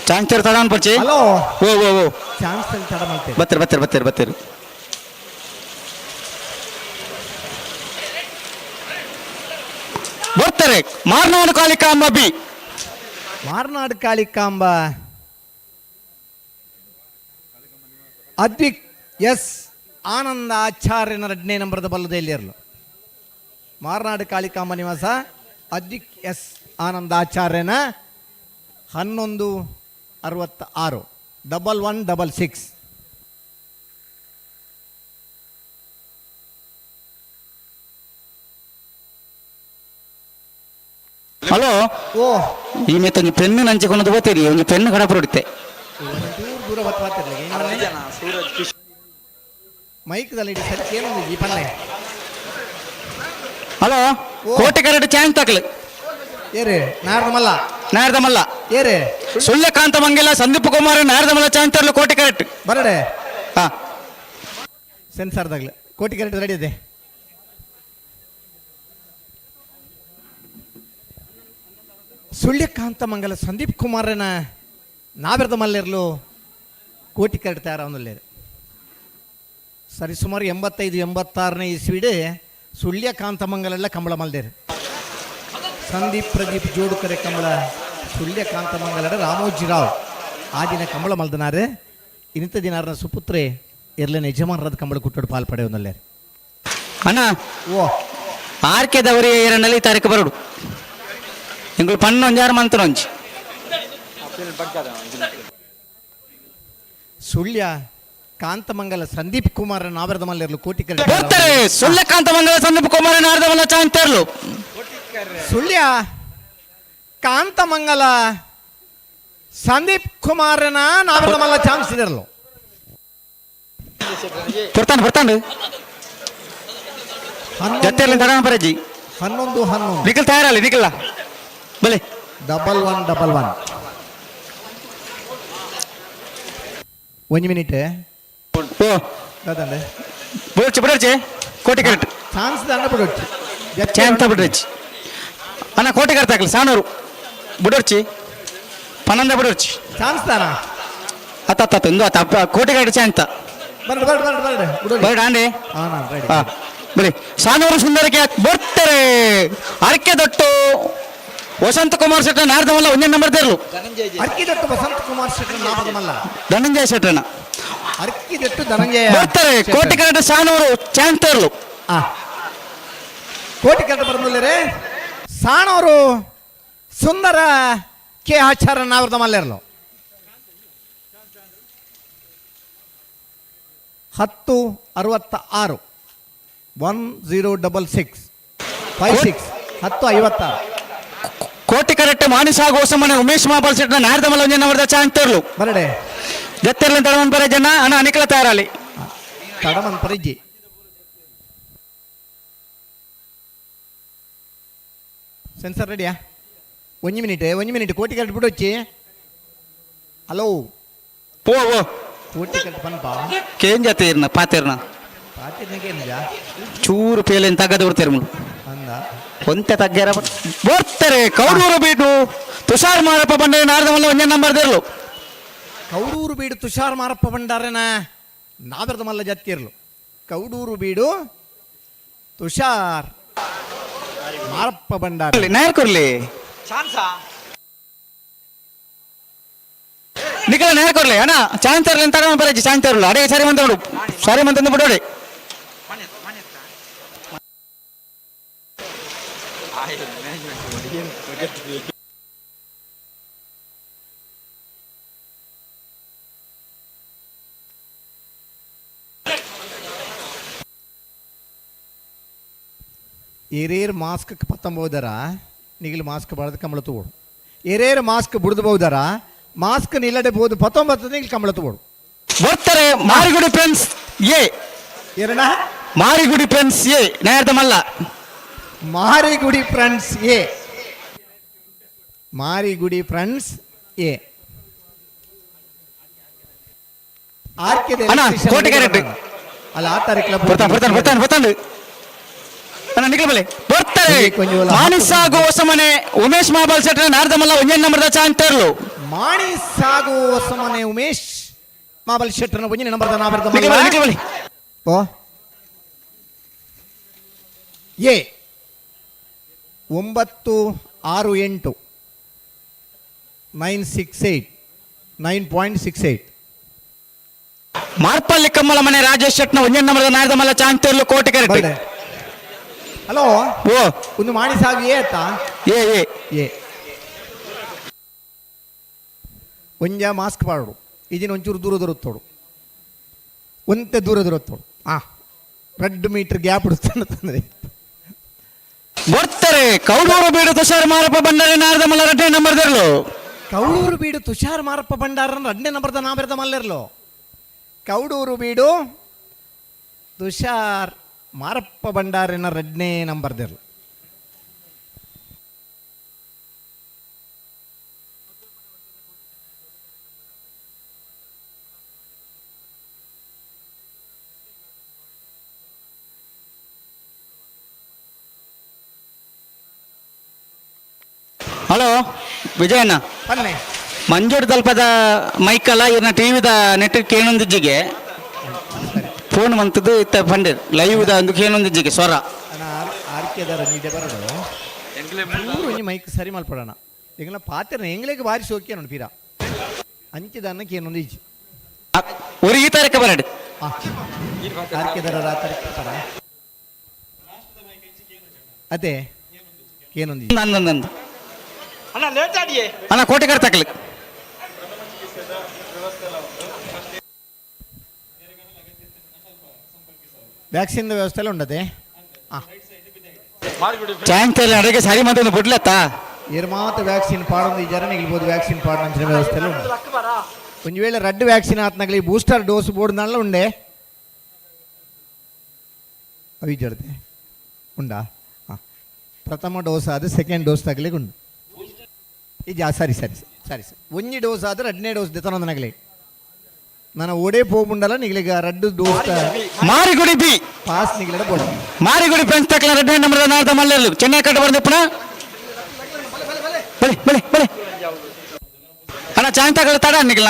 ಚಾನ್ಸ್ ತಡ ಅನ್ಪರ್ಚಿ. ಹಲೋ. ಓ ಓ ಓ ಚಾನ್ಸ್ ತಡ ಮಾಡ್ತೇವೆ. ಬತ್ತೀರಿ ಬತ್ತೀರಿ ಬತ್ತೀರಿ ಬತ್ತೀರಿ. ಬರ್ತಾರೆ ಮಾರ್ನಾಡು ಕಾಳಿಕಾಂಬ ಬಿ. ಮಾರ್ನಾಡು ಕಾಳಿಕಾಂಬ ಅದ್ವಿಕ್ ಎಸ್ ಆನಂದ ಆಚಾರ್ಯನ 2ನೇ ನಂಬರದ ಬಲ್ಲದೆಲ್ಲಿರಲು. ಮಾರ್ನಾಡು ಕಾಳಿಕಾಂಬ ನಿವಾಸ ಅದ್ವಿಕ್ ಎಸ್ ಆನಂದ ಆಚಾರ್ಯನ 11:66 1166. ಹಲೋ. ಓ ಈ ಮೇತ್ ಒಂಜಿ ಪೆನ್ನು ನಂಚಿಕೊಂಡು ಗೊತ್ತಿರಿ ಒಂಜಿ ಪೆನ್ನು ಕಡಪು ಹೊಡಿತೆ. ದೂರ ದೂರ ಮೈಕ್ದಲ್ಲಿ ಇಡಿ ಸರಿ ಏನೊಂದು ಈ ಪಲ್ಲೆ. ಹಲೋ ಕೋಟೆ ಕರೆಕ್ಟ್ ಚಾನ್ಸ್ ತಕಲು. ಏರೆ ನಾರದ ಮಲ್ಲ. ನಾರದ ಮಲ್ಲ. ಏರೆ ಸುಳ್ಯಕಾಂತ ಮಂಗಿಲ ಸಂದೀಪ್ ಕುಮಾರ್ ನಾರದ ಮಲ್ಲ ಚಾನ್ಸ್ ತರಲು ಕೋಟೆ ಕರೆಕ್ಟ್. ಬರಡೆ. ಹಾ. ಸೆನ್ಸಾರ್ದಾಗ್ಲೆ ಕೋಟಿ ಕರೆಕ್ಟ್ ರೆಡಿ ಇದೆ. ಸುಳ್ಯಕಾಂತ ಮಂಗಲ ಸಂದೀಪ್ ಕುಮಾರನ ನಾವೆರದ ಮಲ್ಲಿರಲು ಕೋಟಿ ಕರೆಕ್ಟ್ ತಯಾರಾವನಲ್ಲೇರು. ಸರಿ ಸುಮಾರು 85 86ನೇ ಇಸ್ವಿಡೆ ಸುಳ್ಯಕಾಂತ ಮಂಗಲೆಲ್ಲ ಕಂಬಳ ಮಲ್ದೇರು. ಸಂದೀಪ್ ಪ್ರದೀಪ್ ಜೋಡುಕರೆ ಕಂಬಳ ಸುಳ್ಯಕಾಂತ ಮಂಗಲಡ ರಾಮೋಜಿರಾವ್ ಆ ದಿನ ಕಂಬಳ ಮಲ್ದನಾರೆ. ಇನ್ನಿತ ದಿನಾರನ ಸುಪುತ್ರೆ ಇರ್ಲಿನ ಯಜಮಾನರಾದ ಕಂಬಳ ಕುಟ್ಟೋಡು ಪಾಲ್ ಪಡೆಯವನಲ್ಲೇರು. ಅಣ್ಣ ಓ ಆರ್ ಕೆ ದವರಿ ಎರಡನಲ್ಲಿ ತಾರೀಕು ಬರೋಡು ಇಂಗಳು ಪಣ್ಣು ಒಂಜಾರು ಮಂತ್ರ ಒಂಜಿ. ಸುಳ್ಯ ಕಾಂತಮಂಗಲ ಸಂದೀಪ್ ಕುಮಾರ್ ನಾವರದ ಮಲ್ಲೆರ್ಲು ಕೋಟಿ. ಬರ್ತಾರೆ. ಸುಳ್ಯ ಕಾಂತಮಂಗಲ ಸಂದೀಪ್ ಕುಮಾರ್ ನಾರದಮಲ್ಲ ಚಾಂತರ್ಲು. ಸುಳ್ಯ ಕಾಂತಮಂಗಲ ಸಂದೀಪ್ ಕುಮಾರನ ನಾವರದ ಮಲ್ಲ ಚಾನ್ಸ್ ಇರಲು. ಬರ್ತಾನೆ ಬರ್ತಾನೆ ಜೊತೆಯಲ್ಲಿ ತಡ ಪರಜಿ. 11 11. ನಿಖಲ್ ತಯಾರಲ್ಲ, ನಿಖಲ್ಲ ಬಲೆ. 11 11. ಒಂಜಿ ಮಿನಿಟ್. ಓ. ದಾದಂಡೆ? ಬಿಡೋರ್ಚಿ ಬಿಡೋರ್ಚಿ, ಕೋಟಿ ಕರೆಕ್ಟ್. ಚಾನ್ಸ್ ದಂಡ ಬಿಡೋರ್ಚಿ. ಚಾನ್ಸ್ ಬಿಡ್ರಚ್ಚಿ ಅಣ್ಣ, ಕೋಟಿ ಕರೆಕ್ಟ್ ಹಾಕಲಿ. ಸಾನೂರು ಬಿಡೋರ್ಚಿ, ಪನ್ನೊಂದ ಬಿಡೋರ್ಚಿ. ಚಾನ್ಸ್ ದಾನ. ಅತ್ತ ಅತ್ತ ಇಂದು ಅತ್ತ ಕೋಟಿ ಕರೆಕ್ಟ್ ಚಾಂತ. ಬರ್ರಿ ಬರ್ರಿ ಬರ್ರಿ ಬರ್ರಿ. ಬರ್ರಿ ಆಂಡೆ. ಹಾಂ, ನಾನು ರೆಡಿ. ಹಾ ಬಿಡಿ. ಸಾನೂರು ಸುಂದರಕ್ಕೆ ಬರ್ತಾರೆ. ಅರಕೆ ದೊಟ್ಟು ವಸಂತ ಕುಮಾರ್ ಶೆಟ್ಟ ನಾರದಮಲ್ಲ ಒಂದೇ ನಂಬರ್ ತೇರ್ಲು. ಅರ್ಕಿದಟ್ಟು ವಸಂತ ಕುಮಾರ್ ಶೆಟ್ಟರ್ ನಾವದಮಲ್ಲ. ಧನಂಜಯ ಶೆಟ್ಟರನ. ಅರ್ಕಿದಟ್ಟು ಧನಂಜಯ ಬರ್ತಾರೆ. ಕೋಟಿ ಕರೆಕ್ಟ್ ಸಾನೂರು ಚಾನ್ಸ್ ತೇರ್ಲು. ಕೋಟಿ ಕರೆಕ್ಟ್ ಬರ್ಮಲ್ಲರೇ. ಸಾಣೂರು ಸುಂದರ ಕೆ ಆಚಾರ ನಾವರದ ಮಲ್ಲೆರ್ಲು. 10:66. 1066 56 10:56. ಕೋಟಿ ಕರೆಕ್ಟ್ ಮಾನಿಸಾ ಗೋಸಮನೆ ಉಮೇಶ್ ಮಾಬಲ್ ಶೆಟ್ಟನ ನಾರದಮಲ್ಲ ಒಂದೇ ನಂಬರ್ ಚಾನ್ಸ್ ತೇರ್ಲು. ಬರಡೆ. ಜತ್ತೆರ್ಲ ತಡಮನ್ ಪರ ಜನ ಅಣ್ಣ, ಅನಿಕಲ ತಯಾರಾಲಿ. ತಡಮನ್ ಪರಿಜಿ. ಸೆನ್ಸರ್ ರೆಡಿಯಾ? ಒಂಜಿ ಮಿನಿಟ್, ಒಂಜಿ ಮಿನಿಟ್. ಕೋಟಿ ಕರೆಕ್ಟ್ ಬಿಡೊಚ್ಚಿ. ಹಲೋ. ಪೋ ಓ. ಕೋಟಿ ಕರೆಕ್ಟ್ ಪನ್ಪ. ಕೇನ್ ಜತೆ ಇರ್ನ ಪಾತಿರ್ನ. ಪಾತಿರ್ನಕೇನಿಜ. ಚೂರು ಪೇಲೇನು ತಗ್ಗದ ಬಿಡ್ತೀರ ಮುಳು. ಅಂದ. ಒಂತೆ ತಗ್ಗರ ಬರ್ತಾರೆ. ಕೌಡೂರು ಬೀಡು ತುಷಾರ್ ಮಾರಪ್ಪ ಬಂಡಾರ ನಾರದಮಲ್ಲ ಒಂದೇ ನಂಬರ್ ದೇರ್ಲು. ಕೌಡೂರು ಬೀಡು ತುಷಾರ್ ಮಾರಪ್ಪ ಭಂಡಾರನ ನಾದರದ ಮಲ್ಲ ಜತ್ತಿರ್ಲು. ಕೌಡೂರು ಬೀಡು ತುಷಾರ್ ಮಾರಪ್ಪ ಭಂಡಾರ. ನಾಯರ್ ಕೊರ್ಲಿ ನಿಖಲ, ನೇರ ಕೊರ್ಲಿ ಅಣ್ಣ. ಚಾನ್ಸ್ ತರಲಿ ಅಂತ ಬರಜ್ಜಿ. ಚಾನ್ಸ್ ತರಲು ಅడే ಸರಿ ಮಂತ ನೋಡು, ಸರಿ ಮಂತಂದು ಬಿಡೋಡಿ. ಏರೇರ್ ಮಾಸ್ಕ್ ಪತ್ತೊಂಬೋದರ ನಿಗಿಲು ಮಾಸ್ಕ್ ಬಾಳದ ಕಂಬಳ ತಗೋಡು. ಏರೇರ್ ಮಾಸ್ಕ್ ಬುಡ್ದು ಬಹುದರ ಮಾಸ್ಕ್ ನಿಲ್ಲಡೆ ಬೋದು 19 ನಿಗಿಲು ಕಂಬಳ ತಗೋಡು. ಬರ್ತಾರೆ ಮಾರಿಗುಡಿ ಫ್ರೆಂಡ್ಸ್ ಎ. ಏನಣ್ಣ? ಮಾರಿಗುಡಿ ಫ್ರೆಂಡ್ಸ್ ಎ ನೇರದ ಮಲ್ಲ. Marigudi friends A. Marigudi friends A. ಆರ್ಕೆದ ಅಣ್ಣ, ಕೋಟಿ ಕ್ಯಾರೆಟ್. ಅಲ್ಲ, ಆ ತಾರೀಕು. ಬರ್ತಾನೆ ಬರ್ತಾನೆ ಬರ್ತಾನೆ ಬರ್ತಾನೆ ಅಣ್ಣ, ನಿಖಲ್ ಬಲೆ ಬರ್ತಾರೆ. ಮಾನಿಸಾ ಗೋಸಮನೆ ಉಮೇಶ್ ಮಾಬಲ್ ಶೆಟ್ಟರ್ ನಾರದಮಲ್ಲ ಒಂದೇ ನಂಬರ್ದ ಚಾನ್ ತೇರ್ಲು. ಮಾಣಿ ಸಾಗು ಹೊಸಮನೆ ಉಮೇಶ್ ಮಾಬಲ್ ಶೆಟ್ಟರ್ನ ಒಂಜನೇ ನಂಬರ್ದ ನಾವರದ. ನಿಖಲ್ ಬಲೆ, ನಿಖಲ್ ಬಲೆ. ಓ ಎ 9 6 8 9 6 8 9.68. Marpalli Kammala ಮನೆ ರಾಜೇಶ್ ಶೆಟ್ನ ಒಂದೇ ನಂಬರ್ದ ನಾರದಮಲ್ಲ ಚಾನ್ ತೇರ್ಲು ಕೋಟಿ ಕರೆಕ್ಟ್. ಹಲೋ. ಓ. ಒಂದು ಮಾಣಿ ಸಾಗು ಎ ಆತಾ? ಎ ಎ. ಎ ಒಂಜ ಮಾಸ್ಕ್ ಪಾಡು ಇದಿನ ಒಂಚೂರು ದೂರ ದೂರತ್ತೋಡು, ಒಂತೆ ದೂರ ದೂರತ್ತೋಡು. ಆ 2 ಮೀಟರ್ ಗ್ಯಾಪ್ ಇಡುತ್ತಾನೆ ತಂದ್ರೆ. ಬರ್ತಾರೆ. ಕೌಡೂರು ಬೀಡು ತುಷಾರ್ ಮಾರಪ್ಪ ಭಂಡಾರಿ ನಾರದಮಲ್ಲ 2ನೇ ನಂಬರ್ ದೇರ್ಲು. ಕೌಡೂರು ಬೀಡು ತುಷಾರ್ ಮಾರಪ್ಪ ಭಂಡಾರನ 2ನೇ ನಂಬರ್ದ ನಾವರದ ಮಲ್ಲೆರ್ಲು. ಕೌಡೂರು ಬೀಡು ತುಷಾರ್ ಮಾರಪ್ಪ ಭಂಡಾರಿನ 2ನೇ ನಂಬರ್ ದೇರ್ಲು. ಹಲೋ ವಿಜಯಣ್ಣ. ಪನ್ನೆ. ಮಂಜೂರು ತಲ್ಪದ ಮೈಕಲ್ಲ ಇವ್ರನ್ನ ಟಿವಿದ ನೆಟ್ವರ್ಕ್ ಏನೊಂದಿಜ್ಜಿಗೆ ಫೋನ್ ಮಂತದ್ದು ಇತ್ತ ಪಂಡಿರ್ ಲೈವ್ the ಒಂದು ಏನೊಂದಿಜ್ಜಿಗೆ ಸ್ವರ. ಆರ್ಕೆದಾರ ನೀಡೆ ಬರೋದು ಒಂಜಿ ಮೈಕ್ ಸರಿ ಮಲ್ಪಡೋಣ. ಎಂಗ್ಲ ಪಾತ್ರ ಎಂಗ್ಲೆಗ್ ಬಾರಿ ಶೋಕಿ ನೋಡಿ ಪೀರಾ ಅಂಚಿದ ಅನ್ನಕ್ಕೆ ಏನೊಂದು ಇಜ್ಜಿ. ஒரு ಈ ತಾರೀಕು ಬರಡು. ಆರ್ಕೆದಾರ ತಾರೀಕು ಪರ ಅದೇ ಏನೊಂದು. ನಂದು ಅಣ್ಣ ಕೋಟೆ ಕರ್ತಾಕ್ಲಿ. ವ್ಯಾಕ್ಸಿನ್ ವ್ಯವಸ್ಥೆ ಎಲ್ಲ ಉಂಡತೆ. ಚಾನ್ಸ್ ಇಲ್ಲ, ಅಡಿಗೆ ಸರಿ ಮಾತೊಂದು ಬಿಡ್ಲತ್ತಾ. ಏರ್ ಮಾತ್ರ ವ್ಯಾಕ್ಸಿನ್ ಪಾಡೊಂದು ಈ ಜನ ನಿಲ್ಬೋದು. ವ್ಯಾಕ್ಸಿನ್ ಪಾಡೊಂಚಿನ ವ್ಯವಸ್ಥೆ ಎಲ್ಲ ಉಂಟು. ಒಂದು ವೇಳೆ ರಡ್ಡು ವ್ಯಾಕ್ಸಿನ್ ಆತ್ನಗಲಿ ಬೂಸ್ಟರ್ ಡೋಸ್ ಬೋರ್ಡ್ ನಲ್ಲ ಉಂಡೆ ಅವಿ ಜಡ್ತೆ ಉಂಡಾ? ಹಾಂ, ಪ್ರಥಮ ಡೋಸ್ ಆದ ಸೆಕೆಂಡ್ ಡೋಸ್ ತಗಲಿಕ್ಕೆ ಉಂಡು ಈ ಜಾ. ಸರಿ ಸರಿ ಸರಿ ಸರಿ. ಒಂಜಿ ಡೋಸ್ ಆದ್ರೆ ರಡ್ಡನೇ ಡೋಸ್ ದೆತನೊಂದನಗಲಿ ನಾನು ಓಡೇ ಪೋಪುಂಡಲ ನಿಗಲಿಗ ರಡ್ಡು ಡೋಸ್. ಮಾರಿಗುಡಿ ಬಿ. ಪಾಸ್ ನಿಗಲಡ ಬೋಡ. ಮಾರಿಗುಡಿ ಫ್ರೆಂಡ್ಸ್ ತಕ್ಕಲ ರಡ್ಡನೇ ನಂಬರ್ ನಾರ್ದ ಮಲ್ಲೆರ್ಲು ಚೆನ್ನೈ ಕಟ್ಟ ಬರ್ದಿಪ್ಪಣ. ಬಲೆ ಬಲೆ ಬಲೆ ಅಣ್ಣ, ಚಾಂಗ್ ತಗಲ ತಡ ನಿಗಲ.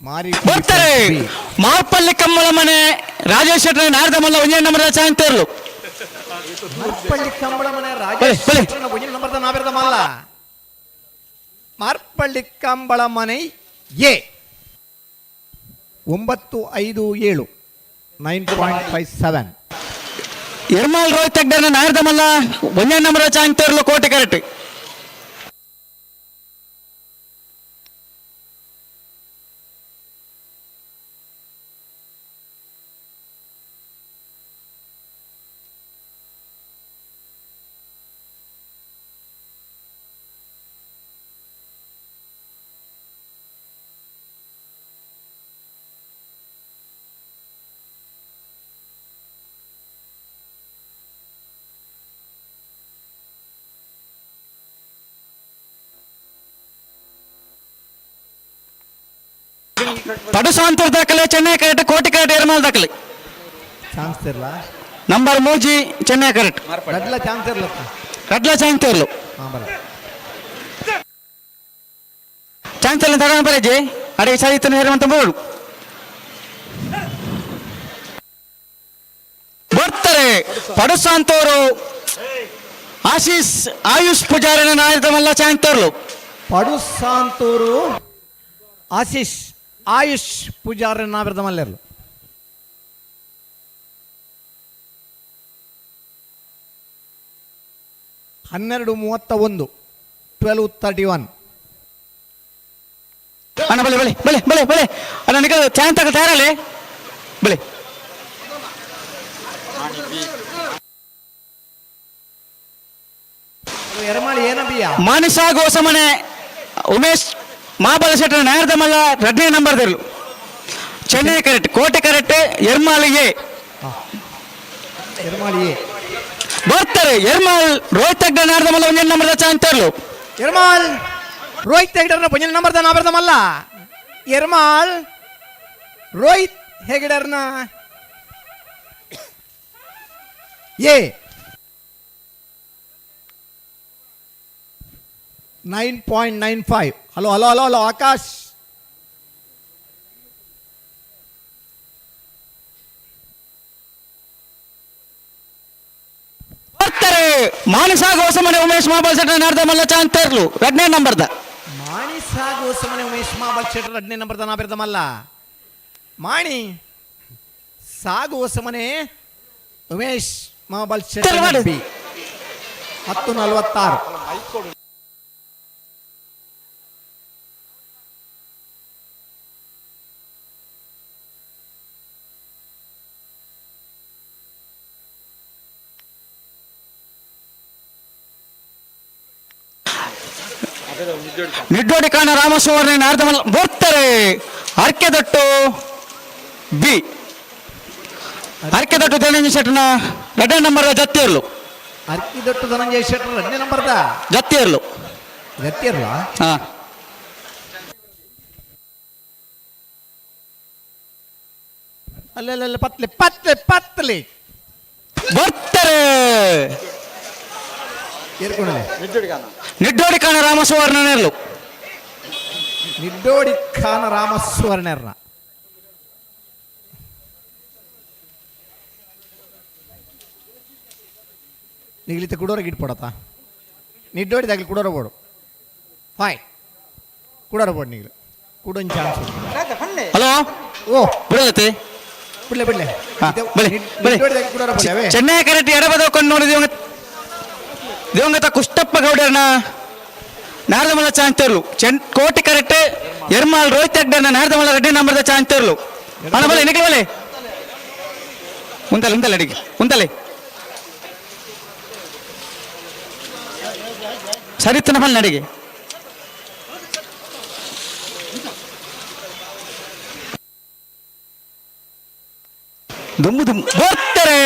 ಮಾರಿ ಬರ್ತಾರೆ. ಮಾರ್ಪಳ್ಳಿ ಕಮ್ಮಲ ಮನೆ ರಾಜೇಶ್ ಶೆಟ್ಟರ್ ನಾರ್ದ ಮಲ್ಲ ಒಂದೇ ನಂಬರ್ ಚಾಂಗ್ ತೇರ್ಲು. ಮಾರ್ಪಳ್ಳಿ ಕಂಬಳ ಮನೆ ರಾಜೇಶ್ ಶೆಟ್ಟರ್ನ ಒಂಜಿ ನಂಬರ್ದ ನಾವೆರ್ದ ಮಲ್ಲ. ಮಾರ್ಪಳ್ಳಿ ಕಂಬಳ ಮನೆ ಎ 957, 9.57. ಎರ್ಮಾಲ್ ರೋಹಿತ್ ಹೆಗ್ಡರ್ನ ನಾರ್ದ ಮಲ್ಲ ಒಂದೇ ನಂಬರ್ ಚಾಂಗ್ ತೇರ್ಲು ಕೋಟೆ ಕರೆಕ್ಟ್. ಪಡುಸಾಂತೂರ್ ದಾಖಲೆ ಚೆನ್ನೈ ಕರೆಕ್ಟ್, ಕೋಟೆ ಕರೆಕ್ಟ್, ಎರ್ಮಾಲ್ ದಾಖಲೆ. ಚಾನ್ಸ್ ಇರಲ್ಲ. ನಂಬರ್ ಮೂಜಿ ಚೆನ್ನೈ ಕರೆಕ್ಟ್. ರಡ್ಲ ಚಾನ್ಸ್ ಇರಲಪ್ಪ. ರಡ್ಲ ಚಾನ್ಸ್ ಇರಲು. ಹಾಂ ಬರ. ಚಾನ್ಸ್ ಎಲ್ಲ ತಗೊಂಡು ಬರಜಿ ಅಡಿಗೆ ಸರಿ ಇತ್ತು ಹೇರುವಂತ ಬೋರ್ಡು ಬರ್ತಾರೆ. ಪಡುಸಾಂತೋರು ಆಶೀಶ್ ಆಯುಷ್ ಪೂಜಾರಿನ ನಾಯಕ ಮಲ್ಲ ಚಾಂತೋರ್ಲು. ಪಡುಸಾಂತೂರು ಆಶೀಶ್ ಆಯುಷ್ ಪೂಜಾರಿ ನಾವಿರ್ದ ಮಲ್ಲೆರ್ಲು. 12:31, 12:31. ಅಣ್ಣ ಬಲೆ ಬಲೆ ಬಲೆ ಬಲೆ ಬಲೆ ಅಣ್ಣ ನಿಕ ಚಾಂತ ತಯಾರಲೆ ಬಲೆ. ಎರಮಾಳಿ ಏನಬಿಯಾ? ಮಾನಿಸಾ ಗೋಸಮನೆ ಉಮೇಶ್ ಮಾಬಲ ಶೆಟ್ಟರ್ ನಾಯರ್ದ ಮಲ್ಲ ಎರಡನೇ ನಂಬರ್ ದಿರ್ಲು. ಚೆನ್ನೈ ಕರೆಕ್ಟ್, ಕೋಟೆ ಕರೆಕ್ಟ್, ಎರ್ಮಾಲ್ ಎ. ಎರ್ಮಾಲ್ ಎ. ಬರ್ತಾರೆ. ಎರ್ಮಾಲ್ ರೋಹಿತ್ ಹೆಗ್ಡೆ ನಾಯರ್ದ ಮಲ್ಲ ಒಂದೇ ನಂಬರ್ ಚಾಂತರ್ಲು. ಎರ್ಮಾಲ್ ರೋಹಿತ್ ಹೆಗ್ಡರ್ನ ಒಂದನೇ ನಂಬರ್ದ ನಾವರ್ದ ಮಲ್ಲ. Ermal Rohit ಹೆಗಡರ್ನ A. 9.95. Hello hello hello hello Akash. ಬರ್ತಾರೆ. ಮಾನಸ ಗೋಸಮನೆ ಉಮೇಶ್ ಮಾಬಲ್ ಶೆಟ್ಟರ್ ನಾರ್ದ ಮಲ್ಲ ಚಾಂತರ್ಲು ಎರಡನೇ ನಂಬರ್ದ. ಮಾಣಿಸಾ ಗೋಸಮನೆ ಉಮೇಶ್ ಮಾಬಲ್ ಶೆಟ್ಟರ್ ಎರಡನೇ ನಂಬರ್ದ ನಾಬಿರ್ದ ಮಲ್ಲ. ಮಾಣಿ ಸಾಗು ಹೊಸಮನೆ ಉಮೇಶ್ ಮಾಬಲ್ ಶೆಟ್ಟರ್ ಬಿ. 10:46. ನಿಡ್ಡೋಡಿ ಕಾಣ ರಾಮಸುವರ್ಣ ನಾರ್ದಮಲ್ಲ ಬರ್ತಾರೆ. ಅರ್ಕೆದೊಟ್ಟು ಬಿ, ಅರ್ಕೆದೊಟ್ಟು ಧನಂಜಯ ಶೆಟ್ಟರ್ನ ಎರಡನೇ ನಂಬರ್ ಜತ್ತಿಯರ್ಲು. ಅರ್ಕಿದೊಟ್ಟು ಧನಂಜಯ ಶೆಟ್ಟರ್ ಎರಡನೇ ನಂಬರ್ದ ಜತ್ತಿಯರ್ಲು. ಜತ್ತಿಯರ್ಲ. ಹಾ. ಅಲ್ಲೆಲ್ಲ ಪತ್ಲೆ ಪತ್ಲೆ ಪತ್ಲೆ ಬರ್ತಾರೆ. ನಿಡ್ಡೋಡಿ ಕಾಣ ರಾಮಸುವರ್ಣನೇರ್ಲು. ನಿಡ್ಡೋಡಿ ಖಾನ ರಾಮಸುವರ್ಣರ್ನ. ನಿಗಲಿತ ಕುಡೋರ ಗಿಟ್ ಪಡತಾ ನಿಡ್ಡೋಡಿ ದಾಗಲಿ ಕುಡೋರ ಬೋಡು ಫಾಯ್ ಕುಡೋರ ಬೋಡು ನಿಗಲು ಕುಡೊಂದು ಚಾನ್ಸ್. ಹಲೋ. ಓ. ಬಿಡಲತ್ತೆ. ಬಿಡ್ಲೆ ಬಿಡ್ಲೆ. ಬಲೆ ಬಲೆ. ನಿಡ್ಡೋಡಿ ದಾಗಲಿ ಕುಡೋರ ಬೋಡು ಅವೇ. ಚೆನ್ನೈ ಕರೆಕ್ಟ್ ಎಡಬದ ಕೊಂಡು ನೋಡಿ ದಿವಂಗತ ಕುಷ್ಟಪ್ಪ ಗೌಡರ್ನ ನಾರದಮಲ್ಲ ಚಾಂತರ್ಲು. ಚೆನ್ ಕೋಟೆ ಕರೆಕ್ಟ್ ಎರ್ಮಾಲ್ ರೋಹಿತ್ ಹೆಗ್ಡೆ ನಾರ್ದಮಲ್ಲ ರೆಡ್ಡಿ ನಂಬರ್ದ ಚಾನ್ಸ್ ತೇರ್ಲು. ಅಣ್ಣ ಬಲೆ ನಿಖಿಲ್ ಬಲೆ ಉಂತಲೆ ಉಂತಲೆ ಅಡಿಗೆ ಉಂತಲೆ ಸರಿತನ ಬಲ್ ನಡಿಗೆ. ದುಮ್ಮು ದುಮ್ಮು ಬರ್ತಾರೆ.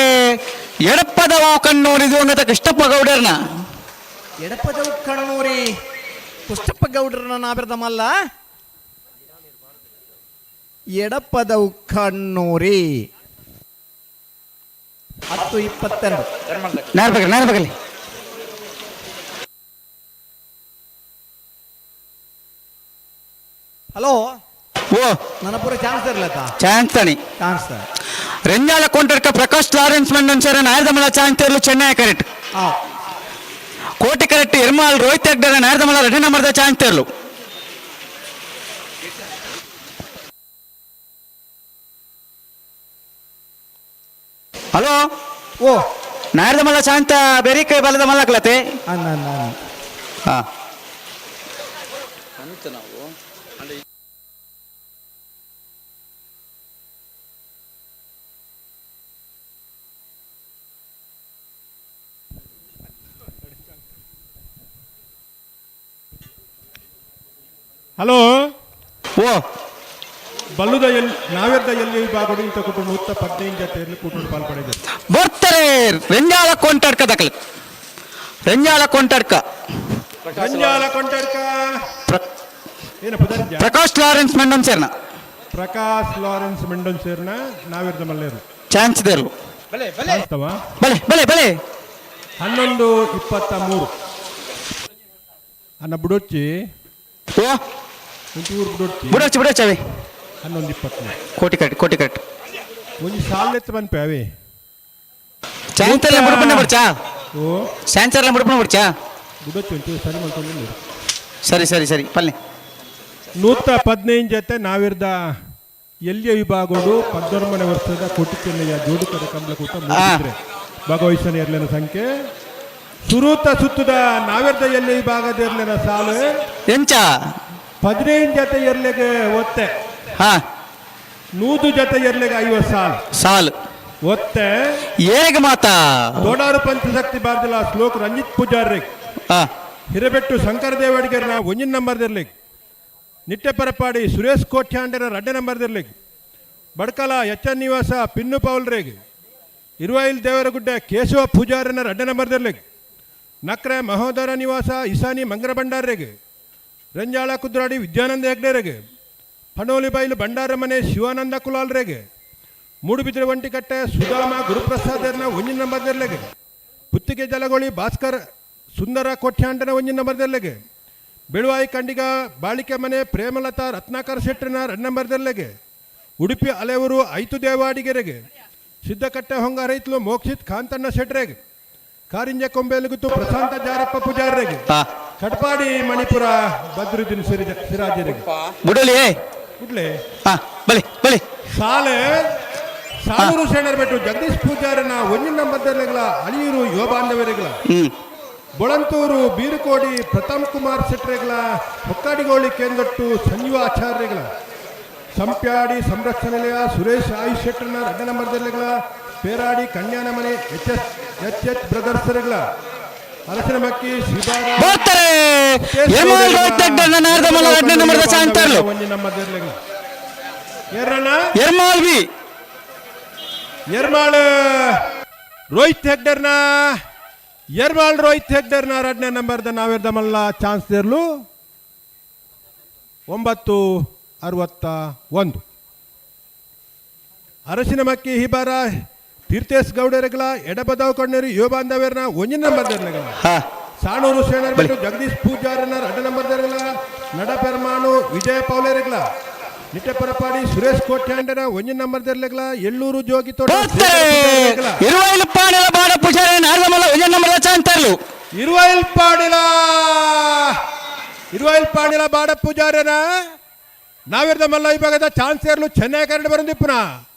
ಎಡಪ್ಪದವು ಕಣ್ಣೂರಿ ಇದು ಕೃಷ್ಣಪ್ಪ ಗೌಡರ್ನ. ಎಡಪ್ಪದವು ಕಣ್ಣೂರಿ ಕೃಷ್ಣಪ್ಪ ಗೌಡರನ್ನ ನಾಬಿರದ ಮಲ್ಲ. ಎಡಪ್ಪದವು ಕಣ್ಣೂರಿ 10:22. ನಾರ್ಬಗಲಿ ನಾರ್ಬಗಲಿ. ಹಲೋ ಓ ನನ್ನ ಪೂರ ಚಾನ್ಸ್ ಇರ್ಲತ್ತ ಚಾನ್ಸ್ ತಾನಿ ಚಾನ್ಸ್. ರೆಂಜಾಲ ಕೊಂಟರ್ಕ ಪ್ರಕಾಶ್ ಲಾರೆನ್ಸ್ ಮಂಡನ್ ಸರ್ ನಾಯರ್ದಮಲ ಚಾನ್ಸ್ ತೇರ್ಲು. ಚೆನ್ನೈ ಕರೆಕ್ಟ್ ಕೋಟೆ ಕರೆಕ್ಟ್ ಎರ್ಮಾಲ್ ರೋಹಿತ್ ಹೆಗ್ಡೆ ನಾಯರ್ದಮಲ ರೆಡ್ಡಿ ನಂಬರ್ದ ಚಾನ್ಸ್ ತೇರ್ಲು. ಹಲೋ ಓ ನಾಯರ್ದಮಲ್ಲ ಶಾಂತ ಬೆರಿಕೆ ಬಲದ ಮಲ್ಲಕ್ಲತೆ. ಹಾ ಹಲೋ ಓ ಬಲ್ಲುದ ಎಲ್ ನಾವೆರ್ದ ಎಲ್ಲಿ ವಿಭಾಗಡು ಇಂತ ಕುಟುಂಬ ಉತ್ತ 15 ಜತೆಯಲ್ಲಿ ಕೂಟು ಪಾಲ್ಪಡೆದ ಬರ್ತಾರೆ. ರೆಂಜಾಲ ಕೊಂಟಡ್ಕ ದಕಲ್ ರೆಂಜಾಲ ಕೊಂಟಡ್ಕ ರೆಂಜಾಲ ಕೊಂಟಡ್ಕ ಏನ ಪುದರ್ಜ ಪ್ರಕಾಶ್ ಲಾರೆನ್ಸ್ ಮೆಂಡನ್ ಸೇರ್ನ. ಪ್ರಕಾಶ್ ಲಾರೆನ್ಸ್ ಮೆಂಡನ್ ಸೇರ್ನ ನಾವೆರ್ದ ಮಲ್ಲೇರು ಚಾನ್ಸ್ ದೇರ್ಲು. ಬಲೆ ಬಲೆ ಬಲೆ ಬಲೆ ಬಲೆ. 11:23 ಅನ್ನ ಬುಡೊಚ್ಚಿ ಓ ಒಂಚೂರು ಬುಡೊಚ್ಚಿ ಬುಡೊಚ್ಚಿ ಬುಡೊಚ್ಚಿ ಅವೇ 11:23. ಕೋಟಿ ಕಟ್ ಕೋಟಿ ಕಟ್ ಒಂಜಿ ಸಾಲೆತ್ತು ಪನ್ಪೆ ಅವೇ ಚಾನ್ಸರ್ಲ ಮುಡುಪಣ್ಣ ಬುಡ್ಚಾ ಓ ಚಾನ್ಸರ್ಲ ಮುಡುಪಣ್ಣ ಬುಡ್ಚಾ ಬುಡೊಚ್ಚಿ ಒಂಚೂರು ಸರಿ ಮಾಡ್ಕೊಂಡು. ಸರಿ ಸರಿ ಸರಿ ಪಲ್ಲೆ. 115 ಜೊತೆ ನಾವಿರ್ದ ಎಲ್ಲಿಯ ವಿಭಾಗಡು 19ನೇ ವರ್ಷದ ಕೋಟಿ ಚೆನ್ನಯ್ಯ ಜೋಡುಕರ ಕಂಬಳಕೂಟ ಮೂಡಿದ್ರೆ ಭಾಗವಹಿಸನ ಎರ್ಲಿನ ಸಂಖ್ಯೆ ಸುರೂತ ಸುತ್ತದ ನಾವಿರ್ದ ಎಲ್ಲಿ ವಿಭಾಗದ ಎರ್ಲಿನ ಸಾಲು ಎಂಚ 15 ಜೊತೆ ಎರ್ಲೆಗೆ ಒತ್ತೆ ಹಾ 100 ಜೊತೆ ಎರ್ಲೆಗೆ 50 ಸಾಲು ಸಾಲು ಒತ್ತೆ ಏಗ ಮಾತಾ ದೊಡಾರು ಪಂಚಶಕ್ತಿ ಬಾರ್ದಿಲ್ಲ ಶ್ಲೋಕ್ ರಂಜಿತ್ ಪೂಜಾರಿ ಹಿರಬೆಟ್ಟು ಶಂಕರ ದೇವಡಿಗೆರ್ನ ಒಂಜಿನ ನಂಬರ್ದಿರ್ಲಿ ನಿಟ್ಟೆ ಪರಪಾಡಿ ಸುರೇಶ್ ಕೋಟ್ಯಾಂಡರ 2 ನಂಬರ್ದಿರ್ಲಿ ಬಡ್ಕಲ ಎಚ್ ಎನ್ ನಿವಾಸ ಪಿನ್ನು ಪೌಲ್ರೇಗ್ ಇರುವಾಯಿಲ್ ದೇವರಗುಡ್ಡೆ ಕೇಶವ ಪೂಜಾರನ 2 ನಂಬರ್ದಿರ್ಲಿ ನಕ್ರೆ ಮಹೋದರ ನಿವಾಸ ಇಸಾನಿ ಮಂಗರ ಭಂಡಾರ್ರೆಗ್ ರಂಜಾಳ ಕುದ್ರಾಡಿ ವಿದ್ಯಾನಂದ ಹೆಗ್ಡೆರೆಗೆ ಪಣೋಲಿ ಬೈಲು ಭಂಡಾರ ಮನೆ ಶಿವಾನಂದ ಕುಲಾಲ್ರೆಗೆ ಮೂಡುಬಿದ್ರೆ ಒಂಟಿಕಟ್ಟೆ ಸುಧಾಮ ಗುರುಪ್ರಸಾದರ್ನ ಒಂಜಿನ ನಂಬರ್ದಿರ್ಲೆಗೆ ಪುತ್ತಿಗೆ ಜಲಗೋಳಿ ಭಾಸ್ಕರ್ ಸುಂದರ ಕೋಟ್ಯಾಂಡನ ಒಂಜಿನ ನಂಬರ್ದಿರ್ಲೆಗೆ ಬೆಳುವಾಯಿ ಕಂಡಿಗ ಬಾಳಿಕೆ ಮನೆ ಪ್ರೇಮಲತಾ ರತ್ನಾಕರ್ ಶೆಟ್ಟರ್ನ 2 ನಂಬರ್ದಿರ್ಲೆಗೆ ಉಡುಪಿ ಅಲೆವರು ಐತು ದೇವಾಡಿಗೆರೆಗೆ ಸಿದ್ದಕಟ್ಟೆ ಹೊಂಗ ರೈತಲು ಮೋಕ್ಷಿತ್ ಕಾಂತಣ್ಣ ಶೆಟ್ರೆಗೆ ಕಾರಿಂಜ ಕೊಂಬೇಲುಗುತ್ತು ಪ್ರಶಾಂತ ಜಾರಪ್ಪ ಪೂಜಾರರಿಗೆ ಕಟ್ಪಾಡಿ ಮಣಿಪುರ ಬದ್ರುದ್ದೀನ್ ಸಿರಾಜರಿಗೆ ಬುಡಲಿ ಬುಡ್ಲೆ ಬಲೆ ಬಲೆ ಸಾಲೆ ಸಾಲೂರು ಶರಣರ್ ಬೆಟ್ಟು ಜಗದೀಶ್ ಪೂಜಾರನ ಒಂಜಿನ ನಂಬರ್ದರ್ಲೆಗಳ ಅಳಿಯೂರು ಯುವ ಬಾಂಧವರಿಗಳ ಬೊಳಂತೂರು ಬೀರುಕೋಡಿ ಪ್ರತಾಪ್ ಕುಮಾರ್ ಶೆಟ್ರೆಗಳ ಹೊಕ್ಕಾಡಿಗೋಳಿ ಕೇಂದ್ರಟ್ಟು ಸಂಜೀವ ಆಚಾರ್ಯಗಳ ಸಂಪ್ಯಾಡಿ ಸಂರಕ್ಷಣೆಯ ಸುರೇಶ್ ಆಯುಷ್ ಶೆಟ್ಟರ್ನ 2 ನಂಬರ್ದರ್ಲೆಗಳ ಪೇರಾಡಿ ಕನ್ಯಾನ ಮನೆ H S H H ಬ್ರದರ್ಸ್ಗಳ Arasinamakki ಶಿಬಾರ ಬರ್ತಾರೆ. ಎರ್ಮಾಲ್ ರೋಹಿತ್ ಹೆಗ್ಡೆ ನಾರ್ದಮಲ್ಲ 2 ನಂಬರ್ದ ಚಾನ್ಸ್ ತೇರ್ಲು. ಒಂಜಿನ ನಂಬರ್ದರ್ಲೆಗಳ ಏರಣ್ಣ ಎರ್ಮಾಲ್ ವಿ ಎರ್ಮಾಳ್ ರೋಹಿತ್ ಹೆಗ್ಡರ್ನ ಎರ್ಮಾಳ್ ರೋಹಿತ್ ಹೆಗ್ಡರ್ನ 2ನೇ ನಂಬರ್ದ ನಾವಿರ್ದ ಮಲ್ಲ ಚಾನ್ಸ್ ದೇರ್ಲು 9:61. ಅರಸಿನಮಕ್ಕಿ ಹಿಬಾರ ತೀರ್ಥೇಶ್ ಗೌಡರಿಗಳ ಎಡಬದಾವ್ ಕಣ್ಣೇರಿ ಯುವ ಬಾಂಧವ್ಯರ್ನ ಒಂಜಿನ ನಂಬರ್ ದೇರ್ಲೆಗಳ ಸಾಣೂರು ಶರಣರ್ ಬಿಟ್ಟು ಜಗದೀಶ್ ಪೂಜಾರನ 2 ನಂಬರ್ ದೇರ್ಗಳ ನಡ ಪೆರ್ಮಾಣು ವಿಜಯ ಪೌಲೇರಿಗಳ ನಿಟ್ಟೆ ಪರಪಾಡಿ ಸುರೇಶ್ ಕೋಟ್ಯಾಂಡರ ಒಂಜಿನ ನಂಬರ್ ದೇರ್ಲೆಗಳ ಎಳ್ಳೂರು ಜೋಗಿ ತೋಟ ಇರುವೈಲು ಪಾಡಿಲ ಬಾಡ ಪೂಜಾರಿ ನಾರ್ದಮಲ್ಲ ಒಂಜಿನ ನಂಬರ್ದ ಚಾನ್ಸ್ ತೇರ್ಲು. ಇರುವೈಲ್ ಪಾಡಿಲ ಇರುವೈಲ್ ಪಾಡಿಲ ಬಾಡ ಪೂಜಾರನ ನಾವಿರ್ದ ಮಲ್ಲ ವಿಭಾಗದ ಚಾನ್ಸ್ ಏರ್ಲು ಚೆನ್ನೈ ಕರಡು ಬರಂದಿಪ್ಪುನ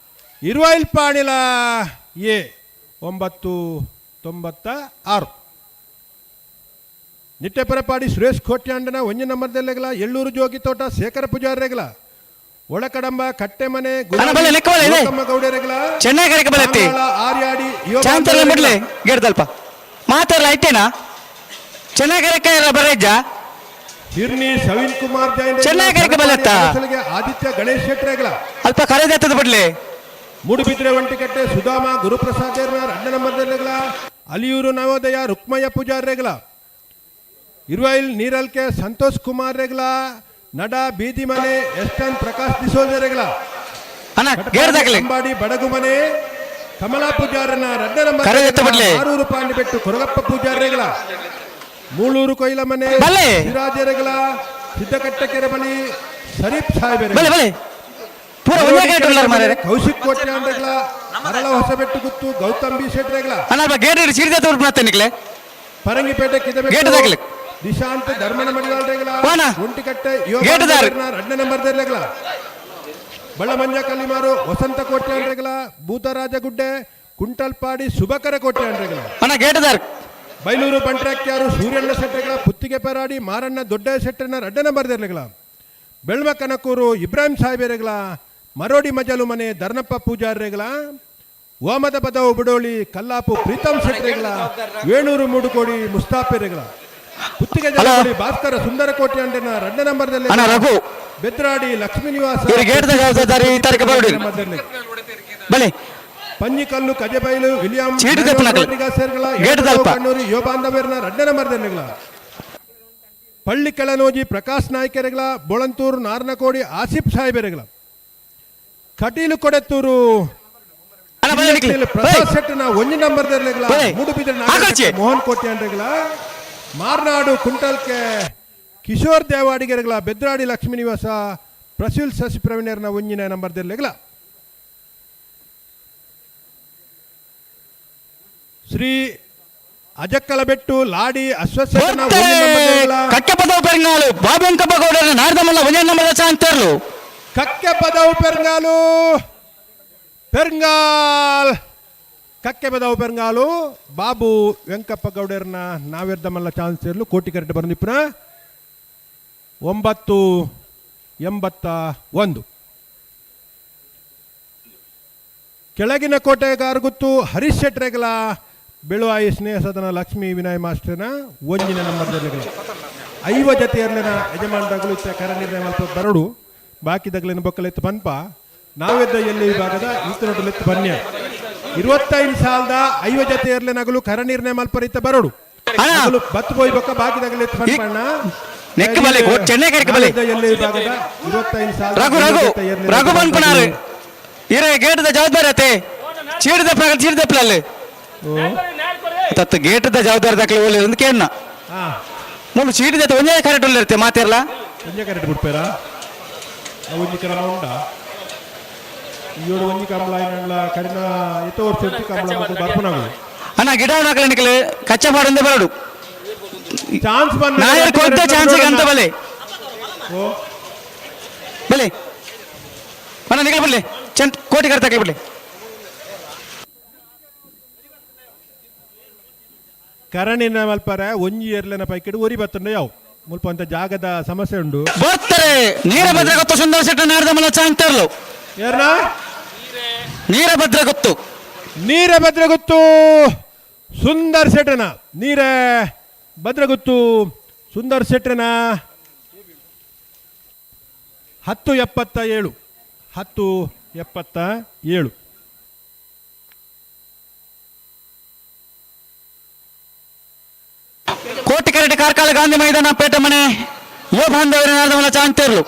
ಇರುವೈಲ್ ಪಾಣಿಲ ಎ 9:96. ನಿಟ್ಟೆಪರಪಾಡಿ ಸುರೇಶ್ ಕೋಟ್ಯಾಂಡನ ಒಂಜಿ ನಂಬರ್ದಲ್ಲೆಗಲ ಎಳ್ಳೂರು ಜೋಗಿ ತೋಟ ಶೇಖರ ಪೂಜಾರಿರೆಗಲ ಒಳಕಡಂಬ ಕಟ್ಟೆಮನೆ ಗೌಡರೆಗಲ ಚೆನ್ನೈ ಕರೆಕ ಬಲತ್ತಿ ಆರ್ಯಾಡಿ ಚಾಂತರ್ಲ ಬಿಡ್ಲೆ ಗೇಡ್ದಲ್ಪ ಮಾತಾಡಲ್ಲ ಐತೇನಾ ಚೆನ್ನೈ ಕರೆಕ ಬರಜ್ಜ ಹಿರ್ನಿ ಸವಿನ್ ಕುಮಾರ್ ಜೈನ್ ಚೆನ್ನೈ ಕರೆಕ ಬಲತ್ತ ಆದಿತ್ಯ ಗಣೇಶ್ ಶೆಟ್ಟರೆಗಲ ಅಲ್ಪ ಕರೆದತ್ತದ ಬಿಡ್ಲೆ ಮೂಡುಬಿದ್ರೆ ಒಂಟಿಕಟ್ಟೆ ಸುಧಾಮ ಗುರುಪ್ರಸಾದ್ ಅಡ್ಡ ನಂಬರ್ದಲ್ಲೆಗಲ ಅಲಿಯೂರು ನವೋದಯ ರುಕ್ಮಯ್ಯ ಪೂಜಾರ್ರೆಗಲ ಇರುವೈಲ್ ನೀರಲ್ಕೆ ಸಂತೋಷ್ ಕುಮಾರ್ ರೆಗಲ ನಡ ಬೀದಿಮನೆ ಎಸ್ಟನ್ ಪ್ರಕಾಶ್ ಡಿಸೋಜರೆಗಲ ಅಂಬಾಡಿ ಬಡಗುಮನೆ ಕಮಲಾ ಪೂಜಾರನ ರಡ್ಡ ನಂಬರ್ 600 ಪಾಂಡಿಬೆಟ್ಟು ಕೊರಗಪ್ಪ ಪೂಜಾರ್ರೆಗಲ ಮೂಳೂರು ಕೊಯ್ಲಮನೆ ಸಿರಾಜರೆಗಲ ಸಿದ್ದಕಟ್ಟೆ ಕೆರೆಬಳಿ ಶರೀಫ್ ಸಾಹೇಬ್ ಕೌಶಿಕ್ ಕೋಟ್ಯಾಂಡ್ರೆಗಲ ಅರಳ ಹೊಸಬೆಟ್ಟು ಗುತ್ತು ಗೌತಮ್ ಬಿ ಶೆಟ್ರೆಗಲ ಪರಂಗಿಪೇಟೆ ಕಿದಬೆಟ್ಟು ದಿಶಾಂತ್ ಧರ್ಮನ ಮಡಿವಾಳ್ರೆಗಲ ಒಂಟಿಕಟ್ಟೆ ರಡ್ಡ ನಂಬರ್ ದೆರ್ಲೆಗಲ ಬಳ್ಳಮಂಜ ಕಲಿಮಾರು ವಸಂತ ಕೋಟ್ಯಾಂಡ್ರೆಗಲ ಭೂತರಾಜಗುಡ್ಡೆ ಕುಂಟಲ್ಪಾಡಿ ಸುಬಕರ ಕೋಟ್ಯಾಂಡ್ರೆಗಲ ಬೈಲೂರು ಬಂಟ್ರಾಕ್ಯಾರು ಸೂರ್ಯಣ್ಣ ಶೆಟ್ಟೆಗಳ ಪುತ್ತಿಗೆ ಪೆರಾಡಿ ಮಾರಣ್ಣ ದೊಡ್ಡ ಶೆಟ್ಟನ ರಡ್ಡ ನಂಬರ್ ದೆರ್ಲೆಗಲ ಬೆಳ್ಮ ಕನಕೂರು ಇಬ್ರಾಹಿಂ ಸಾಹೇಬರೆಗಲ ಮರೋಡಿ ಮಜಲು ಮನೆ ಧರ್ನಪ್ಪ ಪೂಜಾರ್ರೆಗಲ ಓಮದ ಪದವು ಬಿಡೋಳಿ ಕಲ್ಲಾಪು ಪ್ರೀತಂ ಶೆಟ್ಟರೆಗಲ ವೇಣೂರು ಮೂಡುಕೋಡಿ ಮುಸ್ತಾಫೆರೆಗಲ ಪುತ್ತಿಗೆ ಜಲಕೋಡಿ ಭಾಸ್ಕರ ಸುಂದರ ಕೋಟೆ ಅಂಡನ ರಡ್ಡ ನಂಬರ್ದಲ್ಲಿ ರಘು ಬೆದ್ರಾಡಿ ಲಕ್ಷ್ಮೀ ನಿವಾಸ ಪಂಜಿಕಲ್ಲು ಕಜಬೈಲು ವಿಲಿಯಂ ಕಣ್ಣೂರು ಯುವ ಬಾಂಧವ್ಯರನ್ನ ರಡ್ಡ ನಂಬರ್ದಲ್ಲಿಗಳ ಪಳ್ಳಿ ಕೆಳನೋಜಿ ಪ್ರಕಾಶ್ ನಾಯ್ಕೆರೆಗಳ ಬೋಳಂತೂರು ನಾರ್ನಕೋಡಿ ಆಸಿಫ್ ಸಾಹೇಬೆರೆಗಳ ಕಟೀಲು ಕೊಡೆತ್ತೂರು ಪ್ರಸಾದ್ ಶೆಟ್ಟನ ಒಂಜಿ ನಂಬರ್ ಮೂಡುಬಿದ್ರೆ ಮೋಹನ್ ಕೋಟೆ ಅಂಡ್ರೆಗಳ ಮಾರ್ನಾಡು ಕುಂಟಲ್ಕೆ ಕಿಶೋರ್ ದೇವಾಡಿಗೆರೆಗಳ ಬೆದ್ರಾಡಿ ಲಕ್ಷ್ಮೀ ನಿವಾಸ ಪ್ರಸುಲ್ ಶಶಿ ಪ್ರವೀಣರ್ನ ಒಂಜಿನ ನಂಬರ್ ದೆರ್ಲೆಗಳ ಶ್ರೀ ಅಜಕ್ಕಲಬೆಟ್ಟು ಲಾಡಿ ಅಶ್ವತ್ಥ ಕಕ್ಕೆಪದವು ಪೆರಂಗಾಲು ಬಾಬೆಂಕಪ್ಪ ಗೌಡರ ನಾಡದಮಲ್ಲ ಒಂದೇ ನಂಬರ್ ಚಾಂತರ್ಲು ಕಕ್ಕೆಪದವು ಪೆರಂಗಾಲು ಪೆರಂಗಾಲ್ ಕಕ್ಕೆಪದವು ಪೆರಂಗಾಲು ಬಾಬು ವೆಂಕಪ್ಪ ಗೌಡರ್ನ ನಾವೆರ್ದಮಲ್ಲ ಚಾನ್ಸ್ ಇರಲು ಕೋಟಿ ಕರೆಕ್ಟ್ ಬಂದಿಪ್ಪನ 981 ಕೆಳಗಿನ ಕೋಟೆಗಾರಗುತ್ತು ಹರೀಶ್ ಶೆಟ್ರೆಗಲ ಬೆಳುವಾಯಿ ಸ್ನೇಹ ಸದನ ಲಕ್ಷ್ಮೀ ವಿನಯ್ ಮಾಸ್ಟರ್ನ ಒಂಜಿನ ನಂಬರ್ 50 ಜತೆಯರ್ಲಿನ ಯಜಮಾನದಾಗಲು ಇತ್ತ ಕರ ನಿರ್ಣಯ ಮಲ್ಪ ಬರಡು ಬಾಕಿದಗಲಿನ ಬೊಕ್ಕಲೆತ್ತು ಪನ್ಪ ನಾವೆದ್ದ ಎಲ್ಲಿ ವಿಭಾಗದ ಈತನೊಡಲೆತ್ತು ಬನ್ಯ 25 ಸಾಲದ 50 ಜತೆಯರ್ಲಿನಗಲು ಕರ ನಿರ್ಣಯ ಮಲ್ಪರಿತ ಬರಡು ಬತ್ತು ಬೋಯ್ ಬೊಕ್ಕ ಬಾಕಿದಗಲೆತ್ತು ಪನ್ಪಣ್ಣ ನೆಕ್ ಬಲೆ ಚೆನ್ನೈ ಕರೆಕ್ ಬಲೆ ಎಲ್ಲಿ ವಿಭಾಗದ 25 ಸಾಲದ ರಘು ರಘು ರಘು ಬನ್ಪನಾರು ಇರೇ ಗೇಟದ ಜವಾಬ್ದಾರಿ ಅತ್ತೆ ಚೀಡದ ಪ್ರಕಾರ ಚೀಡದ ಪ್ಲಲ್ಲಿ ತತ್ತು ಗೇಟದ ಜವಾಬ್ದಾರಿ ದಾಖಲೆ ಒಳ್ಳೆ ಒಂದು ಕೇಳಣ ಮೂಲು ಚೀಟಿದ ಒಂದೇ ಕರೆಕ್ಟ್ ಇರುತ್ತೆ ಮಾತಿರಲ್ಲ ಒಂಜೇ ಕರೆಕ್ಟ್ ಬಿಡ್ಪೇರ ಒಂಜಿ ಕ್ರಮ ಉಂಡ ಏಳು ಒಂಜಿ ಕಂಬಳ ಏನಲ್ಲ ಕರಿನ ಎತ್ತ ವರ್ಷ ಕಂಬಳ ಬರ್ಪುನಾಗು ಅಣ್ಣ ಗಿಡ ಹಾಕಲಿಕ್ಕೆ ಕಚ್ಚಾ ಪಾಡೊಂದೇ ಬರಡು ಚಾನ್ಸ್ ಬಂದ ನಾಯರ್ ಕೊದ್ದ ಚಾನ್ಸ್ ಅಂತ ಬಲೆ ಬಲೆ ಅಣ್ಣ ನಿಗಲ ಬಿಡ್ಲಿ ಚೆಂಟ್ ಕೋಟಿ ಕರ್ತ ಬಿಡ್ಲಿ ಕರಣಿನ ಮಲ್ಪರ ಒಂಜಿ ಎರ್ಲೆನ ಪೈಕಿಡು ಒರಿ ಬತ್ತಂಡ ಯಾವ ಮುಲ್ಪ ಅಂತ ಜಾಗದ ಸಮಸ್ಯೆ ಉಂಡು ಬರ್ತಾರೆ ನೀರಭದ್ರ ಗೊತ್ತು ಸುಂದರ ಶೆಟ್ಟ ನಾಡದಮಲ್ಲ ಚಾಂತರ್ಲು ಯಾರನ್ನ ನೀರಭದ್ರ ಗೊತ್ತು ನೀರಭದ್ರ ಗೊತ್ತು ಸುಂದರ್ ಶೆಟ್ಟನ ನೀರ ಭದ್ರಗುತ್ತು ಸುಂದರ್ ಶೆಟ್ಟನ 10.77 10.77 ಕೋಟಿ ಕರೆಟ್ ಕಾರ್ಕಳ ಗಾಂಧಿ ಮೈದಾನ ಪೇಟೆ ಮನೆ ಯುವ ಬಾಂಧವರ ನಾಡದಮಲ್ಲ ಚಾಂತರ್ಲು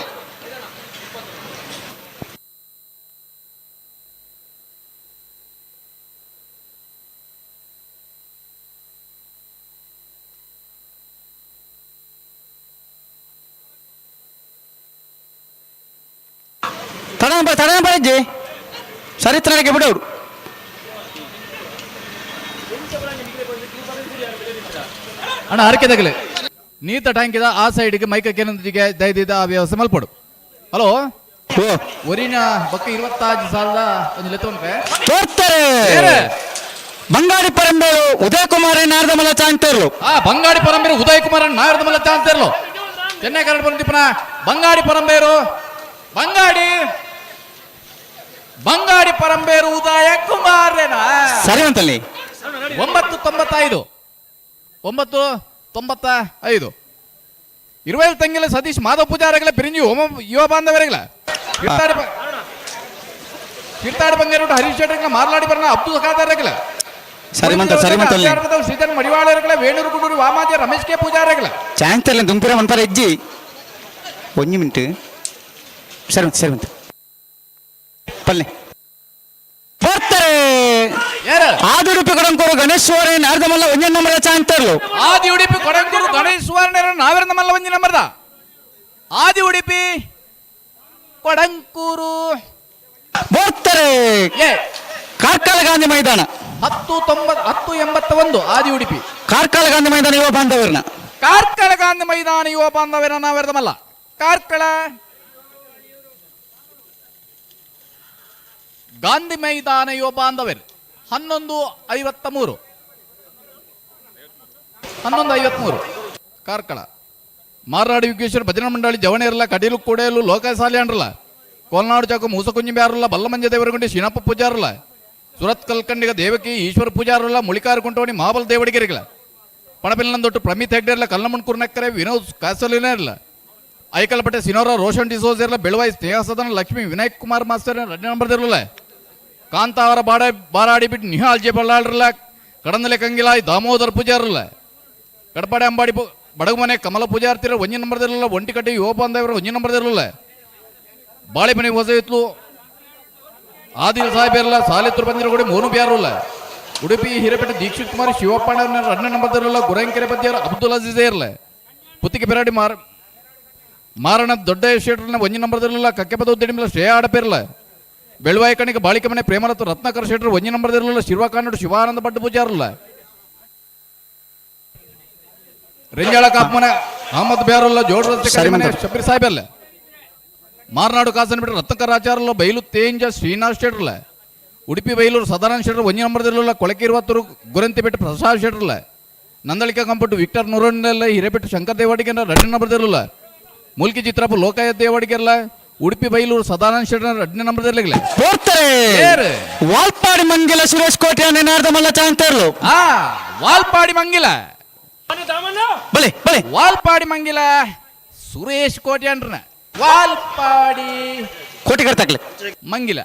ತಡ ತಡ ಸರಿತ್ರನಿಗೆ ಬಿಡೋರು ಅಣ್ಣ ಹರಕೆ ತಗಲೆ ನೀತ ಟ್ಯಾಂಕಿದ ಆ ಸೈಡ್ಗೆ ಮೈಕ ಕೇನೊಂದಿಗೆ ದಯದಿದ ಆ ವ್ಯವಸ್ಥೆ ಮಲ್ಪಡು. ಹಲೋ, ಒರಿನ ಬಕ್ಕ 25 ಸಾಲದ ಒಂದು ಲೆತ್ತವನ್ಪೆ ತೋರ್ತಾರೆ. ಬಂಗಾಡಿ ಪರಂಬೇಳು ಉದಯ ಕುಮಾರ್ ನಾರದ ನಾರ್ದಮಲ್ಲ ಚಾಂತರ್ಲು. ಆ ಬಂಗಾಡಿ ಪರಂಬೇರು ಉದಯ್ ಕುಮಾರ್ ನಾಗರದಮಲ್ಲ ಚಾನ್ಸರ್ಲು. ಚೆನ್ನೈ ಕನ್ನಡ ಬಂದಿಪ್ಪನ ಬಂಗಾಡಿ ಪರಂಬೇರು, ಬಂಗಾಡಿ ಬಂಗಾಡಿ ಪರಂಬೇರು ಉದಯ ಕುಮಾರ್. ಸರಿ ಅಂತಲ್ಲಿ. 9.95, 9.95. ಇರುವೈಲ್ ತಂಗಿಲ ಸತೀಶ್ ಮಾಧವ್ ಪೂಜಾರಿಗಳ ಪಿರಿಂಜಿ ಹೋಮ ಯುವ ಬಾಂಧವರಿಗಳ ಕಿರ್ತಾಡಿ ಕಿರ್ತಾಡಿ ಬಂಗೇರು ಹರೀಶ್ ಶೆಟ್ಟರ್ಗಳ ಮಾರ್ಲಾಡಿ ಬರನ ಅಬ್ದುಲ್ ಖಾದರ್ಗಳ. ಸರಿ ಮಂತ, ಸರಿ ಮಂತಲ್ಲಿ. ಶ್ರೀಧರ್ ಮಡಿವಾಳರ್ಗಳ ವೇಣೂರು ಗುಡೂರು ವಾಮಾಜಿ ರಮೇಶ್ ಕೆ ಪೂಜಾರಿಗಳ. ಚಾನ್ಸರ್ಲ ದುಂಪಿರ ಮನ್ಪರ ಹೆಜ್ಜಿ ಒಂಜಿ ಮಿನಿಟ್. ಸರಿ ಮಂತ, ಸರಿ ಮಂತ. ಪಲ್ಲೆ ಬರ್ತಾರೆ. ಆದಿ ಉಡುಪಿ ಕೊಡಂಕೂರು ಗಣೇಶ್ವರ ನಾರದಮಲ್ಲ ಒಂಜಿ ನಂಬರ್ ಚಾಂತರ್ಲು. ಆದಿ ಉಡುಪಿ ಕೊಡಂಕೂರು ಗಣೇಶ್ವರ ನಾವಿರಂದಮಲ್ಲ ಒಂಜಿ ನಂಬರ್ದ. ಆದಿ ಉಡುಪಿ ಕೊಡಂಕೂರು ಬರ್ತಾರೆ. ಕಾರ್ಕಳ ಗಾಂಧಿ ಮೈದಾನ 10.81. ಆದಿ ಉಡುಪಿ ಕಾರ್ಕಳ ಗಾಂಧಿ ಮೈದಾನ ಯುವ ಬಾಂಧವರನ್ನ. ಕಾರ್ಕಳ ಗಾಂಧಿ ಮೈದಾನ ಯುವ ಬಾಂಧವರ ನಾವಿರದಮಲ್ಲ. ಕಾರ್ಕಳ ಗಾಂಧಿ ಮೈದಾನ ಯುವ ಬಾಂಧವರು 11.53, 11.53. ಕಾರ್ಕಳ ಮಾರಾಡಿ ವಿಘ್ನೇಶ್ವರ ಭಜನಾ ಮಂಡಳಿ ಜವಣೇರಲ್ಲ ಕಟೀಲು ಕೂಡೇಲು ಲೋಕಸಾಲಿ ಅಂಡ್ರಲ್ಲ ಕೋಲ್ನಾಡು ಚಾಕು ಮೂಸಕುಂಜಿ ಬ್ಯಾರಲ್ಲ ಬಲ್ಲಮಂಜ ದೇವರಗುಂಡಿ ಶೀನಪ್ಪ ಪೂಜಾರಲ್ಲ ಸುರತ್ ಕಲ್ಕಂಡಿಗ ದೇವಕಿ ಈಶ್ವರ ಪೂಜಾರಲ್ಲ ಮುಳಿಕಾರು ಕುಂಟೋಣಿ ಮಹಾಬಲ ದೇವಡಿಗೆರಿಗಳ ಪಣಪಿಲ್ಲಂದೊಟ್ಟು ಪ್ರಮಿತ್ ಹೆಗ್ಡೆ ಇರಲ್ಲ ಕಲ್ಲಮಣ್ ಕುರ್ನಕ್ಕರೆ ವಿನೋದ್ ಕಾಸಲಿನೇ ಇರಲ್ಲ ಐಕಲ್ಪಟ್ಟೆ ಸಿನೋರ ರೋಷನ್ ಡಿಸೋಜ್ ಇರಲ್ಲ ಬೆಳವಾಯಿ ಸ್ನೇಹ ಸದನ ಲಕ್ಷ್ಮೀ ವಿನಾಯಕ್ ಕುಮಾರ್ ಮಾಸ್ತರ್ 2 ನಂಬರ್ದಿರಲ್ಲ ಕಾಂತಾವರ ಬಾಡ ಬಾರಾಡಿ ಬಿಟ್ಟು ನಿಹಾಲ್ ಜೆ ಬಳ್ಳಾಳ್ರಲ್ಲ ಕಡಂದಲೆ ಕಂಗಿಲಾಯ್ ದಾಮೋದರ್ ಪೂಜಾರಲ್ಲ ಕಡಪಾಡೆ ಅಂಬಾಡಿ ಬಡಗುಮನೆ ಕಮಲ ಪೂಜಾರ್ತಿರ 1 ನಂಬರ್ದಿರಲ್ಲ ಒಂಟಿಕಟ್ಟೆ ಯುವ ಬಾಂಧವರು 1 ನಂಬರ್ದಿರಲ್ಲ ಬಾಳೆಮನೆ ಹೊಸ ಇತ್ತು ಆದಿಲ್ ಸಾಹೇಬ್ ಇರಲ್ಲ ಸಾಲಿತ್ರ ಬಂದಿರೋ ಮೋನು ಬ್ಯಾರಲ್ಲ ಉಡುಪಿ ಹಿರೇಪೇಟೆ ದೀಕ್ಷಿತ್ ಕುಮಾರ್ ಶಿವಪ್ಪಣ್ಣ 2 ನಂಬರ್ದಿರಲ್ಲ ಗುರಂಕೆರೆ ಪದ್ಯರ ಅಬ್ದುಲ್ ಅಜೀಜೇ ಇರಲ್ಲ ಪುತ್ತಿಗೆ ಪೆರಾಡಿ ಮಾರಣ ದೊಡ್ಡ ಶೆಟ್ರನ್ನ 1 ನಂಬರ್ದಿರಲ್ಲ ಕಕ್ಕೆಪದ ಉದ್ದಿನ ಶ್ರೇಯ ಆಡಪಿರಲ್ಲ ಬೆಳುವಾಯಿ ಕಣಿಗೆ ಬಾಳಿಕೆ ಮನೆ ಪ್ರೇಮರತ್ನ ರತ್ನಾಕರ್ ಶೆಟ್ಟರು 1 ನಂಬರ್ದಿರಲ್ಲ ಶಿರ್ವಾ ಕಾನೂರು ಶಿವಾನಂದ ಭಟ್ ಪೂಜಾರಲ್ಲ ರಿಂಜಾಳ ಕಾಪ್ಮನೆ ಅಹಮದ್ ಬ್ಯಾರಲ್ಲ ಜೋಡ್ ರಸ್ತೆ ಮನೆ ಶಬೀರ್ ಸಾಹೇಬ್ ಅಲ್ಲ ಮಾರನಾಡು ಕಾಸನ್ ಬಿಟ್ಟರೆ ರತ್ನಕರ್ ಆಚಾರಲ್ಲ ಬೈಲು ತೇಂಜ ಶ್ರೀನಾಥ್ ಶೆಟ್ರಲ್ಲ ಉಡುಪಿ ಬೈಲೂರು ಸದಾನಂದ ಶೆಟ್ಟರು 1 ನಂಬರ್ದಿರಲ್ಲ ಕೊಳಕಿರುವತ್ತೂರು ಗುರಂತಿ ಬೆಟ್ಟ ಪ್ರಸಾದ್ ಶೆಟ್ರಲ್ಲ ನಂದಳಿಕಾ ಕಂಪಟ್ಟು ವಿಕ್ಟರ್ ನೂರನ್ನೆಲ್ಲ ಹಿರೇಪೆಟ್ಟು ಶಂಕರ್ ದೇವಾಡಿಗೆ 2 ನಂಬರ್ದಿರಲ್ಲ ಮುಲ್ಕಿ ಚಿತ್ರಪ್ಪ ಲೋಕಾಯತ್ ದೇವಾಡಿಗೆಲ್ಲ ಉಡುಪಿ ಬೈಲೂರು ಸದಾನಂದ ಶೆಟ್ಟರ್ 2 ನಂಬರ್ದಿರಲಿಲ್ಲ. ಬರ್ತಾರೆ. ವಾಲ್ಪಾಡಿ ಮಂಗಿಲ ಸುರೇಶ್ ಕೋಟೆ ನಾರ್ದಮಲ್ಲ ಚಾಂತರ್ಲು. ವಾಲ್ಪಾಡಿ ಮಂಗಿಲ ಬಲೆ ಬಲೆ ವಾಲ್ಪಾಡಿ ಮಂಗಿಲ ಸುರೇಶ್ ಕೋಟೆ ಅಂಡ್ರನ ವಾಲ್ಪಾಡಿ ಕೋಟೆ ಕರ್ತಾಕ್ಲೆ ಮಂಗಿಲ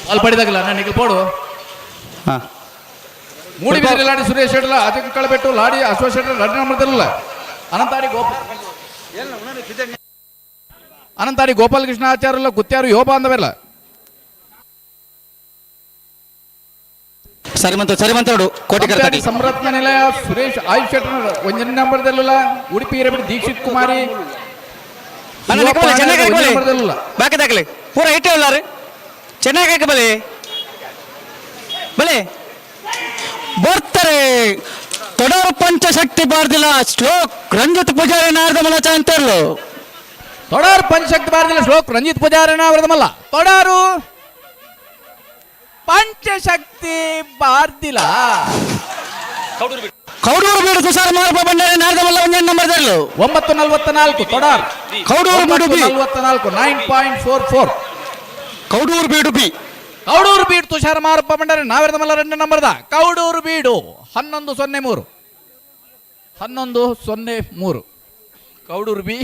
ವಾಲ್ಪಾಡಿದಾಗಲ್ಲ ನಾನು ನಿಖಲ್ ಪೋಡು. ಮೂಡಿಬಿದಿರೆ ಲಾಡಿ ಸುರೇಶ್ ಶೆಟ್ಟರ್ ಅಜಕ್ ಕಳಬೆಟ್ಟು ಲಾಡಿ ಅಶ್ವ ಶೆಟ್ಟರ್ 2 ನಂಬರ್ದಿರಲ್ಲ ಅನಂತಾಡಿ ಗೋಪಾಲಕೃಷ್ಣ ಆಚಾರ್ಯಲ್ಲ ಗುತ್ಯಾರು ಯೋ ಬಾಂಧವೆಲ್ಲ. ಸರಿ ಮಂತ, ಸರಿ ಮಂತಾಡು ಕೋಟೆ ಕರ್ತಾಕಿ. ಸಂರತ್ನ ನಿಲಯ ಸುರೇಶ್ ಆಯುಷ್ ಶೆಟ್ಟರ್ 1 ನಂಬರ್ದಿರಲ್ಲ ಉಡುಪಿ ಹಿರೇಬೆಟ್ಟು ದೀಕ್ಷಿತ್ ಕುಮಾರಿ ಬಾಕಿ ಪೂರ ಇಟ್ಟೆ ಉಲ್ಲಾರು ಚೆನ್ನಾಗಿ ಹಾಕಿ ಬಲೆ ಬಲೆ ಬರ್ತಾರೆ. ತೊಡರು ಪಂಚಶಕ್ತಿ ಬಾರ್ದಿಲ್ಲ ಶ್ಲೋಕ್ ರಂಜಿತ್ ಪೂಜಾರಿ ನಾರದಮಲ್ಲ ಚಾಂತರ್ಲು. ತೊಡರು ಪಂಚಶಕ್ತಿ ಬಾರ್ದಿಲ್ಲ ಶ್ಲೋಕ್ ರಂಜಿತ್ ಪೂಜಾರಿ ನಾರದಮಲ್ಲ ತೊಡರು ಪಂಚಶಕ್ತಿ ಬಾರ್ದಿಲ್ಲ. ಕೌಡೂರು ಬೀಡು ತುಷಾರ್ ಮಾರಪ್ಪ ಬಂಡಾರಿ ನಾರದಮಲ್ಲ 1 ನಂಬರ್ದಲ್ಲೂ. 9.44 ತೊಡಾರ್ ಕೌಡೂರು ಬೀಡು ಬಿ. 9.44 9.44 ಕೌಡೂರು ಬೀಡು ಬಿ. ಕೌಡೂರು ಬೀಡು ತುಷಾರ್ ಮಾರಪ್ಪ ಬಂಡಾರಿ ನಾವಿರದಮಲ್ಲ 2 ನಂಬರ್ದ ಕೌಡೂರು ಬೀಡು 11.03 11.03 ಕೌಡೂರು ಬಿ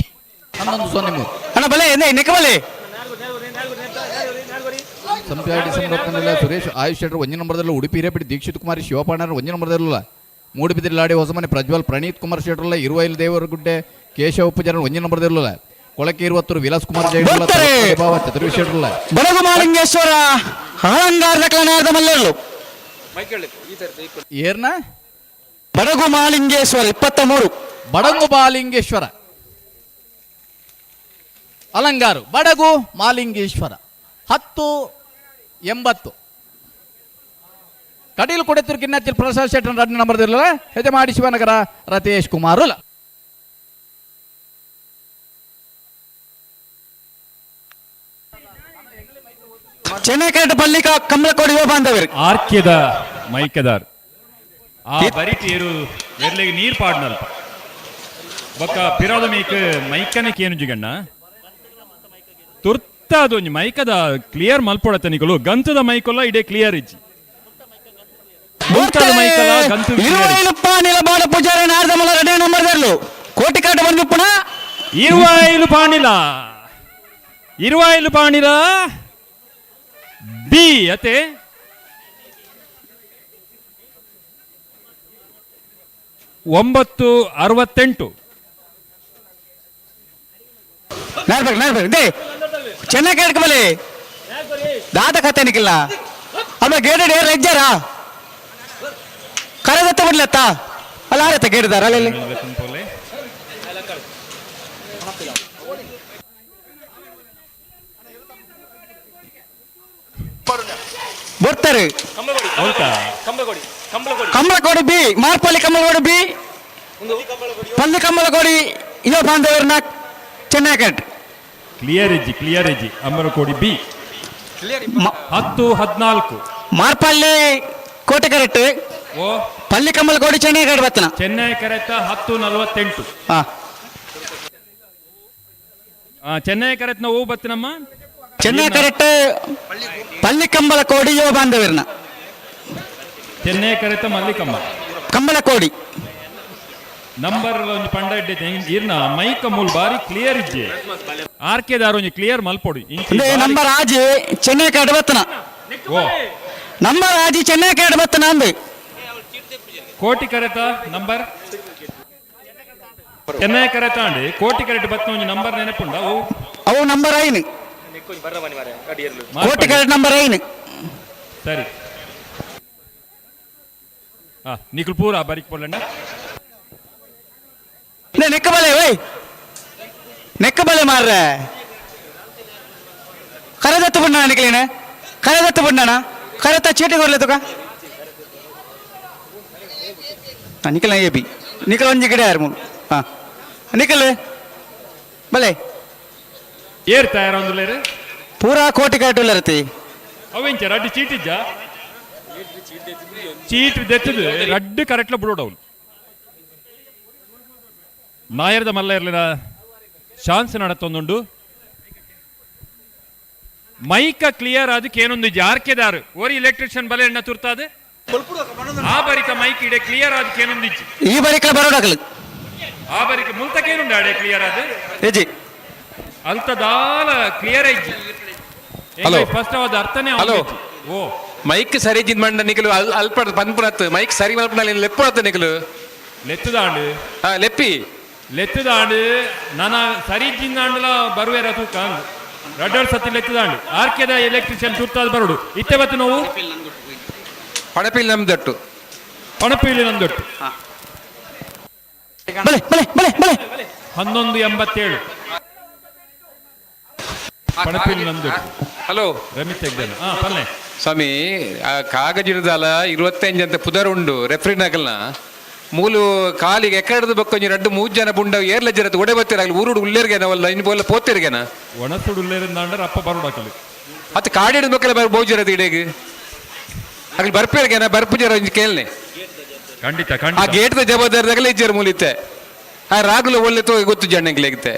11.03. ಅಣ್ಣ ಬಲೆ ನೆಕ್ಕಬಲೆ. ಸಂಪ್ಯಾಡಿ ಸಂರತ್ನ ಸುರೇಶ್ ಆಯುಷ್ ಶೆಟ್ಟರ್ 1 ನಂಬರ್ದಲ್ಲ ಉಡುಪಿ ಹಿರೇಪೇಟೆ ದೀಕ್ಷಿತ್ ಕುಮಾರಿ ಶಿವಪಾಣರ್ 1 ನಂಬರ್ದಲ್ಲ ಮೂಡುಬಿದಿರೆ ಲಾಡಿ ಹೊಸಮನೆ ಪ್ರಜ್ವಲ್ ಪ್ರಣೀತ್ ಕುಮಾರ್ ಶೆಟ್ಟರ್ಲ ಇರುವೈಲ್ ದೇವರಗುಡ್ಡೆ ಕೇಶವ ಪೂಜಾರ 1 ನಂಬರ್ದಿರಲಿಲ್ಲ ಕೊಳಕೆ ಇರುವತ್ತೂರು ವಿಲಾಸ್ ಕುಮಾರ್ ಜೈನಲ್ಲ ಚತುರ್ವಿ ಶೆಟ್ಟರ್ಲ ಬಡಗು ಮಾಲಿಂಗೇಶ್ವರ ಅಹಂಗಾರದ ಮಲ್ಲೇರ್ಲು. ಏರ್ನ ಬಡಗು ಮಾಲಿಂಗೇಶ್ವರ 23 ಬಡಗು ಮಾಲಿಂಗೇಶ್ವರ ಅಲಂಗಾರು ಬಡಗು ಮಾಲಿಂಗೇಶ್ವರ 10.80 ಕಟೀಲು ಕೊಡೆತೂರು ಕಿನ್ನಚ್ಚಿಲ್ ಪ್ರಸಾದ್ ಶೆಟ್ಟರ್ 2 ನಂಬರ್ದಿರಲಿಲ್ಲ ಹೆಜಮಾಡಿ ಶಿವನಗರ ರತೇಶ್ ಕುಮಾರ್. ಚೆನ್ನೈ ಕರೆಕ್ಟ್ ಪಲ್ಲಿ ಕಮಲಕೋಡಿ ಯುವ ಬಾಂಧವರು. ಆರ್ಕ್ಯದ ಮೈಕೆದಾರ್ ಆ ಬರಿಟ್ ಏರು ಎರ್ಲೆಗ್ ನೀರ್ ಪಾಡ್ನಲ್ಪ ಬೊಕ್ಕ ಪಿರಾದ ಮೇಕ್ ಮೈಕನೆ ಕೇನು ಜಿಗಣ್ಣ ತುರ್ತ ಅದು ಒಂಜಿ ಮೈಕದ ಕ್ಲಿಯರ್ ಮಲ್ಪೊಡತ್ತ ನಿಕುಲು ಗಂತದ ಮೈಕೊಲ್ಲ ಇಡೇ ಕ್ಲಿಯರ್ ಇಜ್ಜಿ ಗಂತದ ಮೈಕಲ ಗಂತು clear ಇಜ್ಜಿ. ಇರುವೈಲು ಪಾಣಿಲ ಬಾಡ ಪೂಜಾರಿ ನಾರದಮಲ ರೆಡ್ಡಿ ನಂಬರ್ ದರ್ಲು ಕೋಟಿ ಕಾಟ ಬಂದಿಪ್ಪಣ. Iruvail Panila, Iruvail Panila B ಅತೆ 9:68. ನಾರ್ಬೇಕು ನಾರ್ಬೇಕು they Chennai ಕೇಳ್ಕ ಬಲಿ ದಾದ ಕತೆ ನಿಕ್ಕಿಲ್ಲ ಅಲ್ಲ ಗೇಡ್ ಏರ್ ರಜ್ಜಾರ ಕರೆದತ್ತ ಬಿಡ್ಲತ್ತ ಅಲ್ಲ ಆರತ್ತ ಗೇಡ್ದಾರ ಅಲ್ಲಿ. ಬರ್ತಾರೆ ಕಮಲಕೋಡಿ ಬಿ ಮಾರ್ಪಳ್ಳಿ ಕಮಲಕೋಡಿ ಬಿ ಪಲ್ಲಿ ಕಮಲಕೋಡಿ ಯುವ ಬಾಂಧವರನ್ನ ಚೆನ್ನೈ ಕಟ್ ಕ್ಲಿಯರ್ ಇಜ್ಜಿ, ಕ್ಲಿಯರ್ ಇಜ್ಜಿ. ಅಂಬರಕೋಡಿ ಬಿ 10:14. ಮಾರ್ಪಳ್ಳಿ ಕೋಟೆ ಕರೆಕ್ಟ್. ಓ ಪಲ್ಲಿ ಕಮಲಕೋಡಿ ಚೆನ್ನೈ ಕಟ್ ಬತ್ತನ. ಚೆನ್ನೈ ಕರೆಕ್ಟ್ 10:48. ಹಾ. ಚೆನ್ನೈ ಕರೆಕ್ಟ್ ನಾವು ಬತ್ತಿನಮ್ಮ. ಚೆನ್ನೈ ಕರೆಕ್ಟ್ ಪಲ್ಲಿ ಕಂಬಲಕೋಡಿ ಯುವ ಬಾಂಧವರನ್ನ. ಚೆನ್ನೈ ಕರೆಕ್ಟ್ ಮಲ್ಲಿಕಮ್ಮ ಕಂಬಲಕೋಡಿ ನಂಬರ್ ಒಂಜಿ ಪಂಡ ಇಡ್ಡೆ ಇರ್ನ ಮೈಕ ಮೂಲ್ ಬಾರಿ ಕ್ಲಿಯರ್ ಇಜ್ಜೆ ಆರ್ಕೆದಾರ ಒಂಜಿ ಕ್ಲಿಯರ್ ಮಲ್ಪೊಡಿ ಇಂಚಿ ಇಂದೇ ಬಾರಿ- ನಂಬರ್ ಆಜಿ ಚೆನ್ನೈ ಕರೆಕ್ಟ್ ಬತ್ತನ. ಓ ನಂಬರ್ ಆಜಿ ಚೆನ್ನೈ ಕರೆಕ್ಟ್ ಬತ್ತನ ಅಂದು. ಕೋಟಿ ಕರೆತ ನಂಬರ್ ಚೆನ್ನೈ ಕರೆತ ಅಂಡಿ ಕೋಟಿ ಕರೆಕ್ಟ್ ಬತ್ತನ ಒಂಜಿ ನಂಬರ್ ನೆನಪುಂಡ ಓ ಅವು ನಂಬರ್ ಐನು ಕೋಟಿ ಕರೆಕ್ಟ್ ನಂಬರ್ ಐನು. ಸರಿ ಹಾ ನಿಖಲ್ ಪೂರ ಬರಿಕ್ ಪೊಲ್ಲಂಡ. ನೆಕ್ಕ ಬಲೆ ಓಯ್ ನೆಕ್ಕ ಬಲೆ ಮಾರ್ರೆ ಕರೆದತ್ತು ಬಣ್ಣ ನಿಕ್ಲೇನೆ ಕರೆದತ್ತು ಬಣ್ಣಣ ಕರೆತ ಚೀಟಿ ಕೊರ್ಲೆ ತುಕ ನಿಖಲ್ ಎ ಬಿ ನಿಖಲ್ ಒಂಜಿ ಗಿಡ ಯಾರು ಮೂಲು ಹಾ ನಿಖಲ್ ಬಲೆ ಏರ್ ತಯಾರೊಂದುಲ್ಲೇರು ಪೂರಾ ಕೋಟಿ ಕರೆಕ್ಟ್ ಉಲ್ಲರತಿ. ಅವೆಂಚ ರಡ್ಡು ಚೀಟ್ ಇಜ್ಜ ಚೀಟ್ ದೆತ್ತದು ರಡ್ಡು ಕರೆಕ್ಟ್ಲ ಬಿಡೋಡವ್ನು ನಾಯರ್ದ ಮಲ್ಲ ಇರ್ಲಿಲ್ಲ ಚಾನ್ಸ್ ನಡತ್ತೊಂದುಂಡು ಮೈಕ ಕ್ಲಿಯರ್ ಅದಕ್ಕೆ ಏನೊಂದು ಜಾರ್ಕೆದಾರು ಓರಿ ಎಲೆಕ್ಟ್ರಿಷಿಯನ್ ಬಲೆ ಎಣ್ಣ ತುರ್ತಾದೆ ಆ ಬರಿಕ ಮೈಕ್ ಇಡೆ ಕ್ಲಿಯರ್ ಅದಕ್ಕೆ ಏನೊಂದು ಇಜ್ಜಿ. ಈ ಬರಿಕ ಬರೋಡಾಗಲು ಆ ಬರಿಕ ಮುಲ್ತಕೇನುಂಡು ಅಡೆ ಕ್ಲಿಯರ್ ಅದು ಇಜ್ಜಿ. ಅಲ್ತದಾಲ ಕ್ಲಿಯರ್ ಇಜ್ಜಿ. ಹಲೋ. ಫಸ್ಟ್ ಅವಾದ ಅರ್ಥನೇ ಹಲೋ. ಅವ್ನಿಗೆ. ಓ ಮೈಕ್ ಸರಿ ಜಿದ್ ಮಂಡ ನಿಕಲು ಅಲ್ಪ ಪನ್ಪುನತ್ತು ಮೈಕ್ ಸರಿ ಮಲ್ಪುನಲ್ಲಿ ಲೆಪ್ಪುನತ್ತು ನಿಕಲು ಲೆತ್ತುದಾಂಡು ಹಾ ಲೆಪ್ಪಿ ಲೆತ್ತುದಾಂಡು ನನ ಸರಿ ಜಿಂದಾಂಡಲ ಬರುವೆರ ತೂಕ ರಡ್ಡರ್ ಸತಿ ಲೆತ್ತುದಾಂಡು ಆರ್ಕೆದ ಎಲೆಕ್ಟ್ರಿಷಿಯನ್ ತುರ್ತಾದ ಬರೋಡು ಇತ್ತೆ ಬತ್ತು ನೋವು ಪಣಪಿಲ್ ನಮ್ದೊಟ್ಟು ಪಣಪಿಲಿ ನಮ್ದೊಟ್ಟು ಬಲೆ ಬಲೆ ಬಲೆ ಬಲೆ 11:87 ಪಣಪಿಲಿ ನಮ್ದೊಟ್ಟು ಹಲೋ ರಮಿತ್ ತೆಗ್ದನ ಹಾ ಪಲ್ಲೆ ಸ್ವಾಮಿ ಆ ಕಾಗಜಿಡ್ದಲ್ಲ 25 ಅಂತ ಪುದರ್ ಉಂಡು ರೆಫ್ರಿ ನಗಲ್ನ ಮೂಲು ಕಾಲಿಗೆ ಎಕ್ಕಡ್ದು ಬೊಕ್ಕೊಂಜಿ ರಡ್ಡು ಮೂರು ಜನ ಬುಂಡ ಏರ್ಲ ಜರತ್ ಒಡೆ ಬತ್ತಿರಾಗಲಿ ಊರುಡು ಉಲ್ಲೇರ್ಗೆನ ಅವಲ್ಲ ಇನ್ನು ಬೋಲ ಪೋತಿರ್ಗೆನ ಒಣಸುಡು ಉಲ್ಲೇರಿಂದಾಂಡ್ರೆ ಅಪ್ಪ ಬರೋಡಾಕಲಿ ಅತ್ತ ಕಾಡಿಡ್ ಬೊಕ್ಕಲ ಬರ್ ಬೋಜರದು ಇಡೇಗ್ ಅಗಲಿ ಬರ್ಪೇರ್ಗೆನ ಬರ್ಪು ಜರ ಒಂಜಿ ಕೇಳ್ನೆ ಖಂಡಿತ ಆ ಖಂಡಿತ ಗೇಟ್ದ ಜವಾಬ್ದಾರಿದಾಗಲೇ ಇಜ್ಜರ್ ಮೂಲಿತ್ತೆ ಆ ರಾಗುಲ ಒಳ್ಳೆ ತೋ ಗೊತ್ತು ಜಣ್ಣಂಗ್ಲೆಗ್ತೆ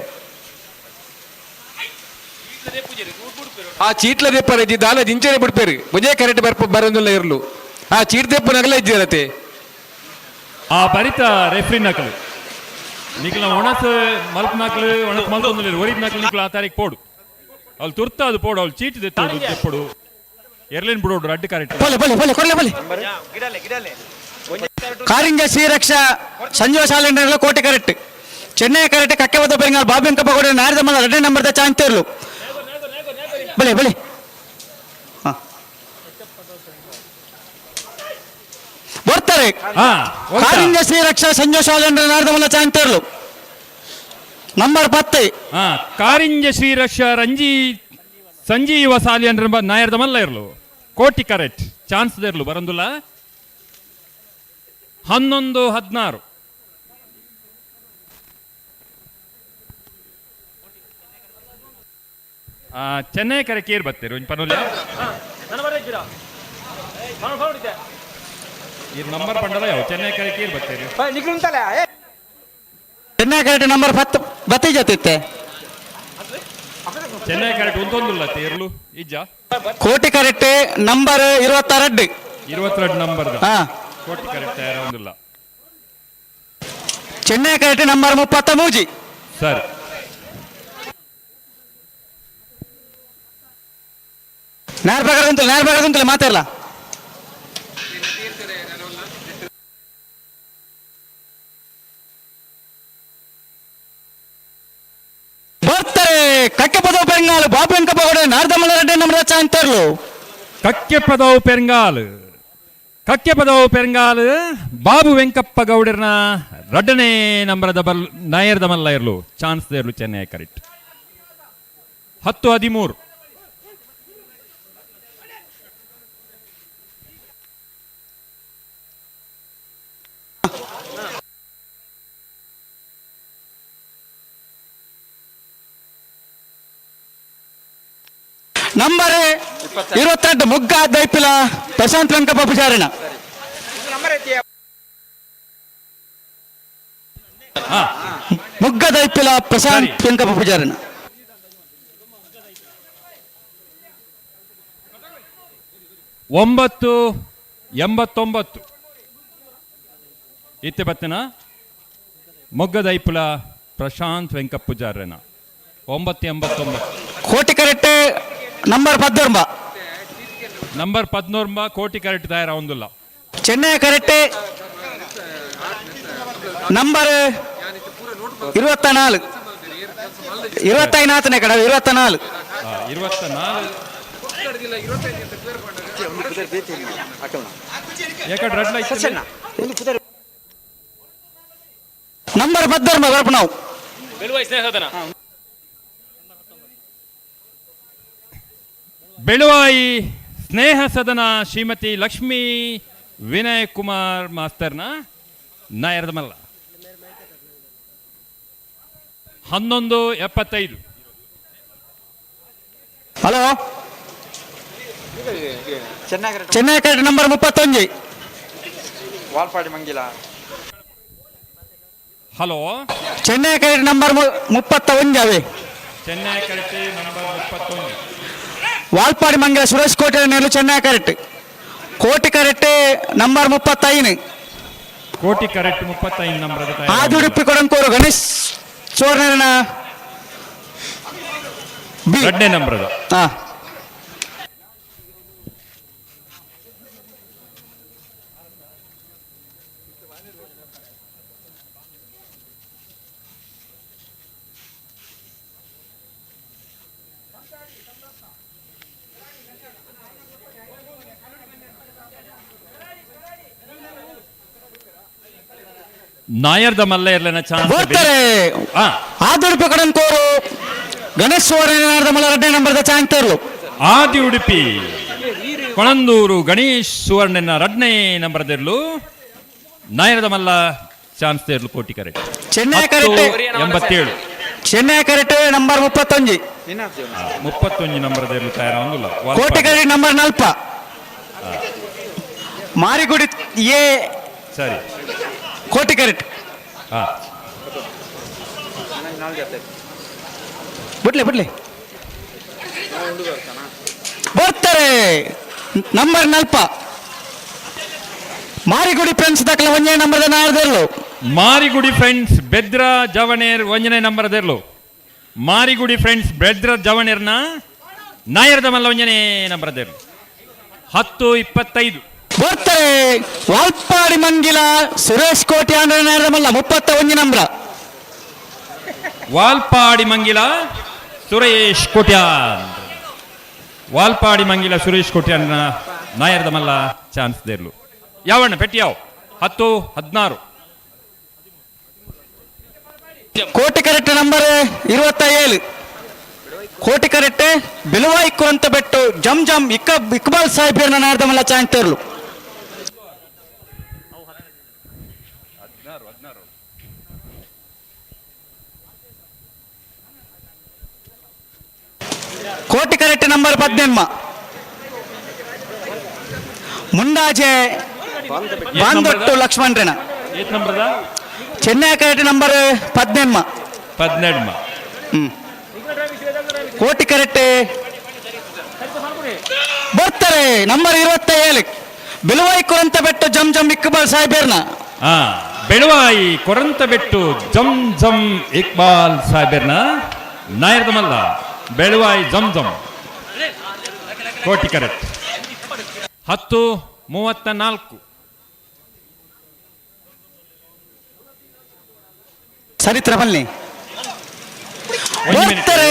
ಆ ಚೀಟ್ಲ ದೆಪ್ಪರ ಇಜ್ಜಿ ದಾಲ ಜಿಂಚನೆ ಬಿಡ್ಪೇರು ಬುಜೆ ಕರೆಕ್ಟ್ ಬರ್ಪ ಬರೋದಿಲ್ಲ ಇರ್ಲು ಆ ಚೀಟ್ ದೆಪ್ಪನಾಗಲೇ ಇಜ್ಜಿರತೆ ಆ ಬರಿತ ರೆಫ್ರಿ ನಕಲು ನಿಕ್ಲ ಒಣಸ್ ಮಲ್ಪ್ ನಕಲು ಒಣಸ್ ಮಲ್ತೊಂದು ಒರಿದ್ ನಕಲು ನಿಕ್ಲ ಆ ತಾರೀಕು ಪೋಡು ಅವ್ಳು ತುರ್ತ ಅದು ಪೋಡು ಅವ್ಳು ಚೀಟ್ ದೆತ್ತೋಡು ದೆಪ್ಪಡು ಎರ್ಲಿನ್ ಬಿಡೋಡು ರಡ್ಡು ಕರೆಕ್ಟ್ ಬಲೆ ಬಲೆ ಬಲೆ ಕೊಡ್ಲೆ ಬಲೆ ಕಾರಿಂಜ ಶ್ರೀರಕ್ಷಾ ಸಂಜೀವ ಸಾಲಿಂಡರ್ಲ ಕೋಟೆ ಕರೆಕ್ಟ್ ಚೆನ್ನೈ ಕರೆಕ್ಟ್ ಕಕ್ಕೆಬದ್ದ ಪೆರಿಂಗಾಲ್ ಬಾಬಿ ಅಂಕಪ್ಪ ಕೊಡ ನಾರದ ಮಲ್ಲ ಎರಡನೇ ನಂಬರ್ದ ಚಾಂತೇರ್ಲು ಬಲೆ ಬಲೆ ಹಾ. ಬರ್ತಾರೆ ಕಾರಿಂಜ ಶ್ರೀರಕ್ಷಾ ಸಂಜೀವ ಸಾಲಿಂಡರ್ ನಾರದ ಮಲ್ಲ ಚಾಂತೇರ್ಲು ನಂಬರ್ 10. ಹಾ ಕಾರಿಂಜ ಶ್ರೀರಕ್ಷಾ ರಂಜಿ ಸಂಜೀವ ಸಾಲಿಯನ್ ನಾಯರ್ದ ಮಲ್ಲ ಇರ್ಲು ಕೋಟಿ ಕರೆಕ್ಟ್ ಚಾನ್ಸ್ ಇರ್ಲು ಬರಂದುಲ್ಲ 11:16. ಚೆನ್ನೈ ಕರೆ ಕೇರ್ ಬತ್ತೇರು ಒಂಜಿ ಪನೋಲಿ. ಈ ನಂಬರ್ ಪಂಡಲ ಯಾವ ಚೆನ್ನೈ ಕರೆ ಕೇರ್ ಬತ್ತೇರು. ಚೆನ್ನೈ ಕರೆಕ್ಟ್ ನಂಬರ್ 10 ಬತ್ತಿ ಜೊತೆ. ಚೆನ್ನೈ ಕರೆಕ್ಟ್ ಒಂದೊಂದುಲ್ಲ ತೇರ್ಲು ಇಜ್ಜ. ಕೋಟಿ ಕರೆಕ್ಟ್ ನಂಬರ್ 22. 22 ನಂಬರ್. ಹಾ. ಕೋಟಿ ಕರೆಕ್ಟ್ ಒಂದಿಲ್ಲ. Chennai correct number 33. ಸರಿ. ನೇರ ಪ್ರಕಾರ ಉಂಟು, ನೇರ ಪ್ರಕಾರ ಉಂಟಲ್ಲ ಮಾತಾಡಲ್ಲ. ಬರ್ತಾರೆ ಕಕ್ಕೆಪದವು ಪೆಂಗಾಲ್ ಬಾಬು ವೆಂಕಪ್ಪ ನಾರ್ದಮಲ್ಲ ರೆಡ್ಡಿ ನಮ್ಮ ಚಾಂತರ್ಲು. ಕಕ್ಕೆಪದವು ಪೆರಂಗಾಲ್, ಕಕ್ಕೆಪದವು ಪೆರಂಗಾಲ್ ಬಾಬು ವೆಂಕಪ್ಪ ಗೌಡರ್ನ ರಡ್ಡನೇ ನಂಬರದ ಬಲ್ ನಾಯರ್ದ ಮಲ್ಲ ಇರ್ಲು ಚಾನ್ಸ್ ಇರ್ಲು ಚೆನ್ನೈ ಕರೆಕ್ಟ್. 10-13. ನಂಬರ್ 22 ಮುಗ್ಗ ದೈಪಿಲ ಪ್ರಶಾಂತ್ ವೆಂಕಪ್ಪ ಪೂಜಾರಿನ. ಮುಗ್ಗ ದೈಪಿಲ ಪ್ರಶಾಂತ್ ವೆಂಕಪ್ಪ ಪೂಜಾರಿನ. 9-89 ಇತ್ತೆ ಬತ್ತಿನ ಮೊಗ್ಗದೈಪುಲ ಪ್ರಶಾಂತ್ ವೆಂಕಪ್ಪ ಪೂಜಾರನ 9-89. ಕೋಟಿ correct number 19. Number 19 Koti correct ತಯಾರ ಒಂದಿಲ್ಲ. Chennai correct number 24. 25 ಕಡೆ 24. 24. ನಂಬರ್ 19 ಬರಪ ನಾವು. ಬೆಳುವಾಯಿ ಸ್ನೇಹ ಸದನ ಶ್ರೀಮತಿ ಲಕ್ಷ್ಮೀ ವಿನಯ್ ಕುಮಾರ್ ಮಾಸ್ತರ್ನ ನಾಯರದ ಮಲ್ಲ. 11-75. Hello Chennai correct number 31. Valpadi Mangila. Hello Chennai correct number 31 ಅವೇ. Chennai correct number 31. ವಾಲ್ಪಾಡಿ ಮಂಗಿಲ ಸುರೇಶ್ ಕೋಟೆ ನೇರು Chennai correct. Koti correct number 35. ಕೋಟಿ ಕರೆಕ್ಟ್ 35 ನಂಬರ್. ಆದಿ ಉಡುಪಿ ಕೊಡಂಕೂರು ಗಣೇಶ್ ಚೋರ್ನ ಎರಡನೇ ನಂಬರ್. ಹಾ. ನಾಯರ್ದ ಮಲ್ಲ ಇರ್ಲೇನ ಚಾನ್ಸ್ ಬರ್ತಾರೆ. ಆದಿ ಉಡುಪಿ ಕೊಡಂಕೂರು ಗಣೇಶ್ ಸುವರ್ಣ ಮಲ್ಲ ಎರಡನೇ ನಂಬರ್ದ ಚಾಂತರ್ಲು. ಆದಿ ಉಡುಪಿ ಕೊಳಂದೂರು ಗಣೇಶ್ ಸುವರ್ಣನ ಎರಡನೇ ನಂಬರ್ದಿರ್ಲು ನಾಯರ್ದ ಮಲ್ಲ ಚಾನ್ಸ್ ಇರ್ಲು ಕೋಟಿ ಕರೆಕ್ಟ್. ಚೆನ್ನೈ ಕರೆಕ್ಟ್ 87. Chennaya correct number 31. 31 ನಂಬರ್ದಿರ್ಲು ತಯಾರ ಒಂದಿಲ್ಲ. Koti correct number 4. Marigudi A ಸರಿ ಕೋಟಿ ಕರೆಕ್ಟ್. ಬಿಡ್ಲಿ ಬಿಡ್ಲಿ ಬರ್ತಾರೆ ನಂಬರ್ 4 ಮಾರಿಗುಡಿ ಫ್ರೆಂಡ್ಸ್ ದಾಖಲೆ ಒಂಜನೇ ನಂಬರ್ ನಾಯರ್ದೆರ್ಲು. ಮಾರಿಗುಡಿ ಫ್ರೆಂಡ್ಸ್ ಬೆದ್ರ ಜವಣೇರ್ ಒಂಜನೇ ನಂಬರ್ ದೆರ್ಲು. ಮಾರಿಗುಡಿ ಫ್ರೆಂಡ್ಸ್ ಬೆದ್ರ ಜವಣೇರ್ನ ನಾಯರ್ದ ಮಲ್ಲ ಒಂಜನೇ ನಂಬರ್ ದೆರ್ಲು. 10-25. ಬರ್ತಾರೆ ವಾಲ್ಪಾಡಿ ಮಂಗಿಲ ಸುರೇಶ್ ಕೋಟಿ ನಾಯರ್ದ ಮಲ್ಲ 31 ನಂಬರ್. ವಾಲ್ಪಾಡಿ ಮಂಗಿಲ ಸುರೇಶ್ ಕೋಟ್ಯಾನ್. ವಾಲ್ಪಾಡಿ ಮಂಗಿಲ ಸುರೇಶ್ ಕೋಟ್ಯಾನ್ ನಾಯರ್ದ ಮಲ್ಲ ಚಾನ್ಸ್ ದೇರ್ಲು. ಯಾವಣ್ಣ ಪೆಟ್ಟಿ ಯಾವ 10-16. Koti correct number 27. ಕೋಟಿ ಕರೆಕ್ಟ್ ಬಿಲುವಾಯಿ ಕುರಂತ ಬೆಟ್ಟು ಜಮ್ ಜಮ್ ಇಕ್ಬಾಲ್ ಸಾಹೇಬ್ ನಾಯರ್ದ ಮಲ್ಲ ಚಾನ್ಸ್ ತೇರ್ಲು. ಕೋಟಿ ಕರೆಕ್ಟ್ ನಂಬರ್ ಪದ್ನೆನ್ಮ ಮುಂಡಾಜೆ ಬಾಂದೊಟ್ಟು ಲಕ್ಷ್ಮಣರೇನ ಏತ್ ನಂಬರ್ದ? ಚೆನ್ನೈ ಕರೆಕ್ಟ್ ನಂಬರ್ ಪದ್ನೆನ್ಮ. ಪದ್ನೆಡ್ಮ. ಕೋಟಿ ಕರೆಕ್ಟ್ ಬರ್ತಾರೆ ನಂಬರ್ 27 ಬಿಲುವಾಯಿ ಕುರಂತ ಬೆಟ್ಟು ಜಮ್ ಜಮ್ ಇಕ್ಬಾಲ್ ಸಾಹೇಬೇರ್ನ. ಬೆಳವಾಯಿ ಕೊರಂತ ಬೆಟ್ಟು ಜಮ್ ಜಮ್ ಇಕ್ಬಾಲ್ ಸಾಹೇಬರ್ನ ನಾಯರ್ದ ಮಲ್ಲ ಬೆಳವಾಯಿ ಜಮ್ ಜಮ್ ಕೋಟಿ ಕರೆಕ್ಟ್. 10:34. ಸರಿತ್ರ ಬನ್ನಿ ಬರ್ತಾರೆ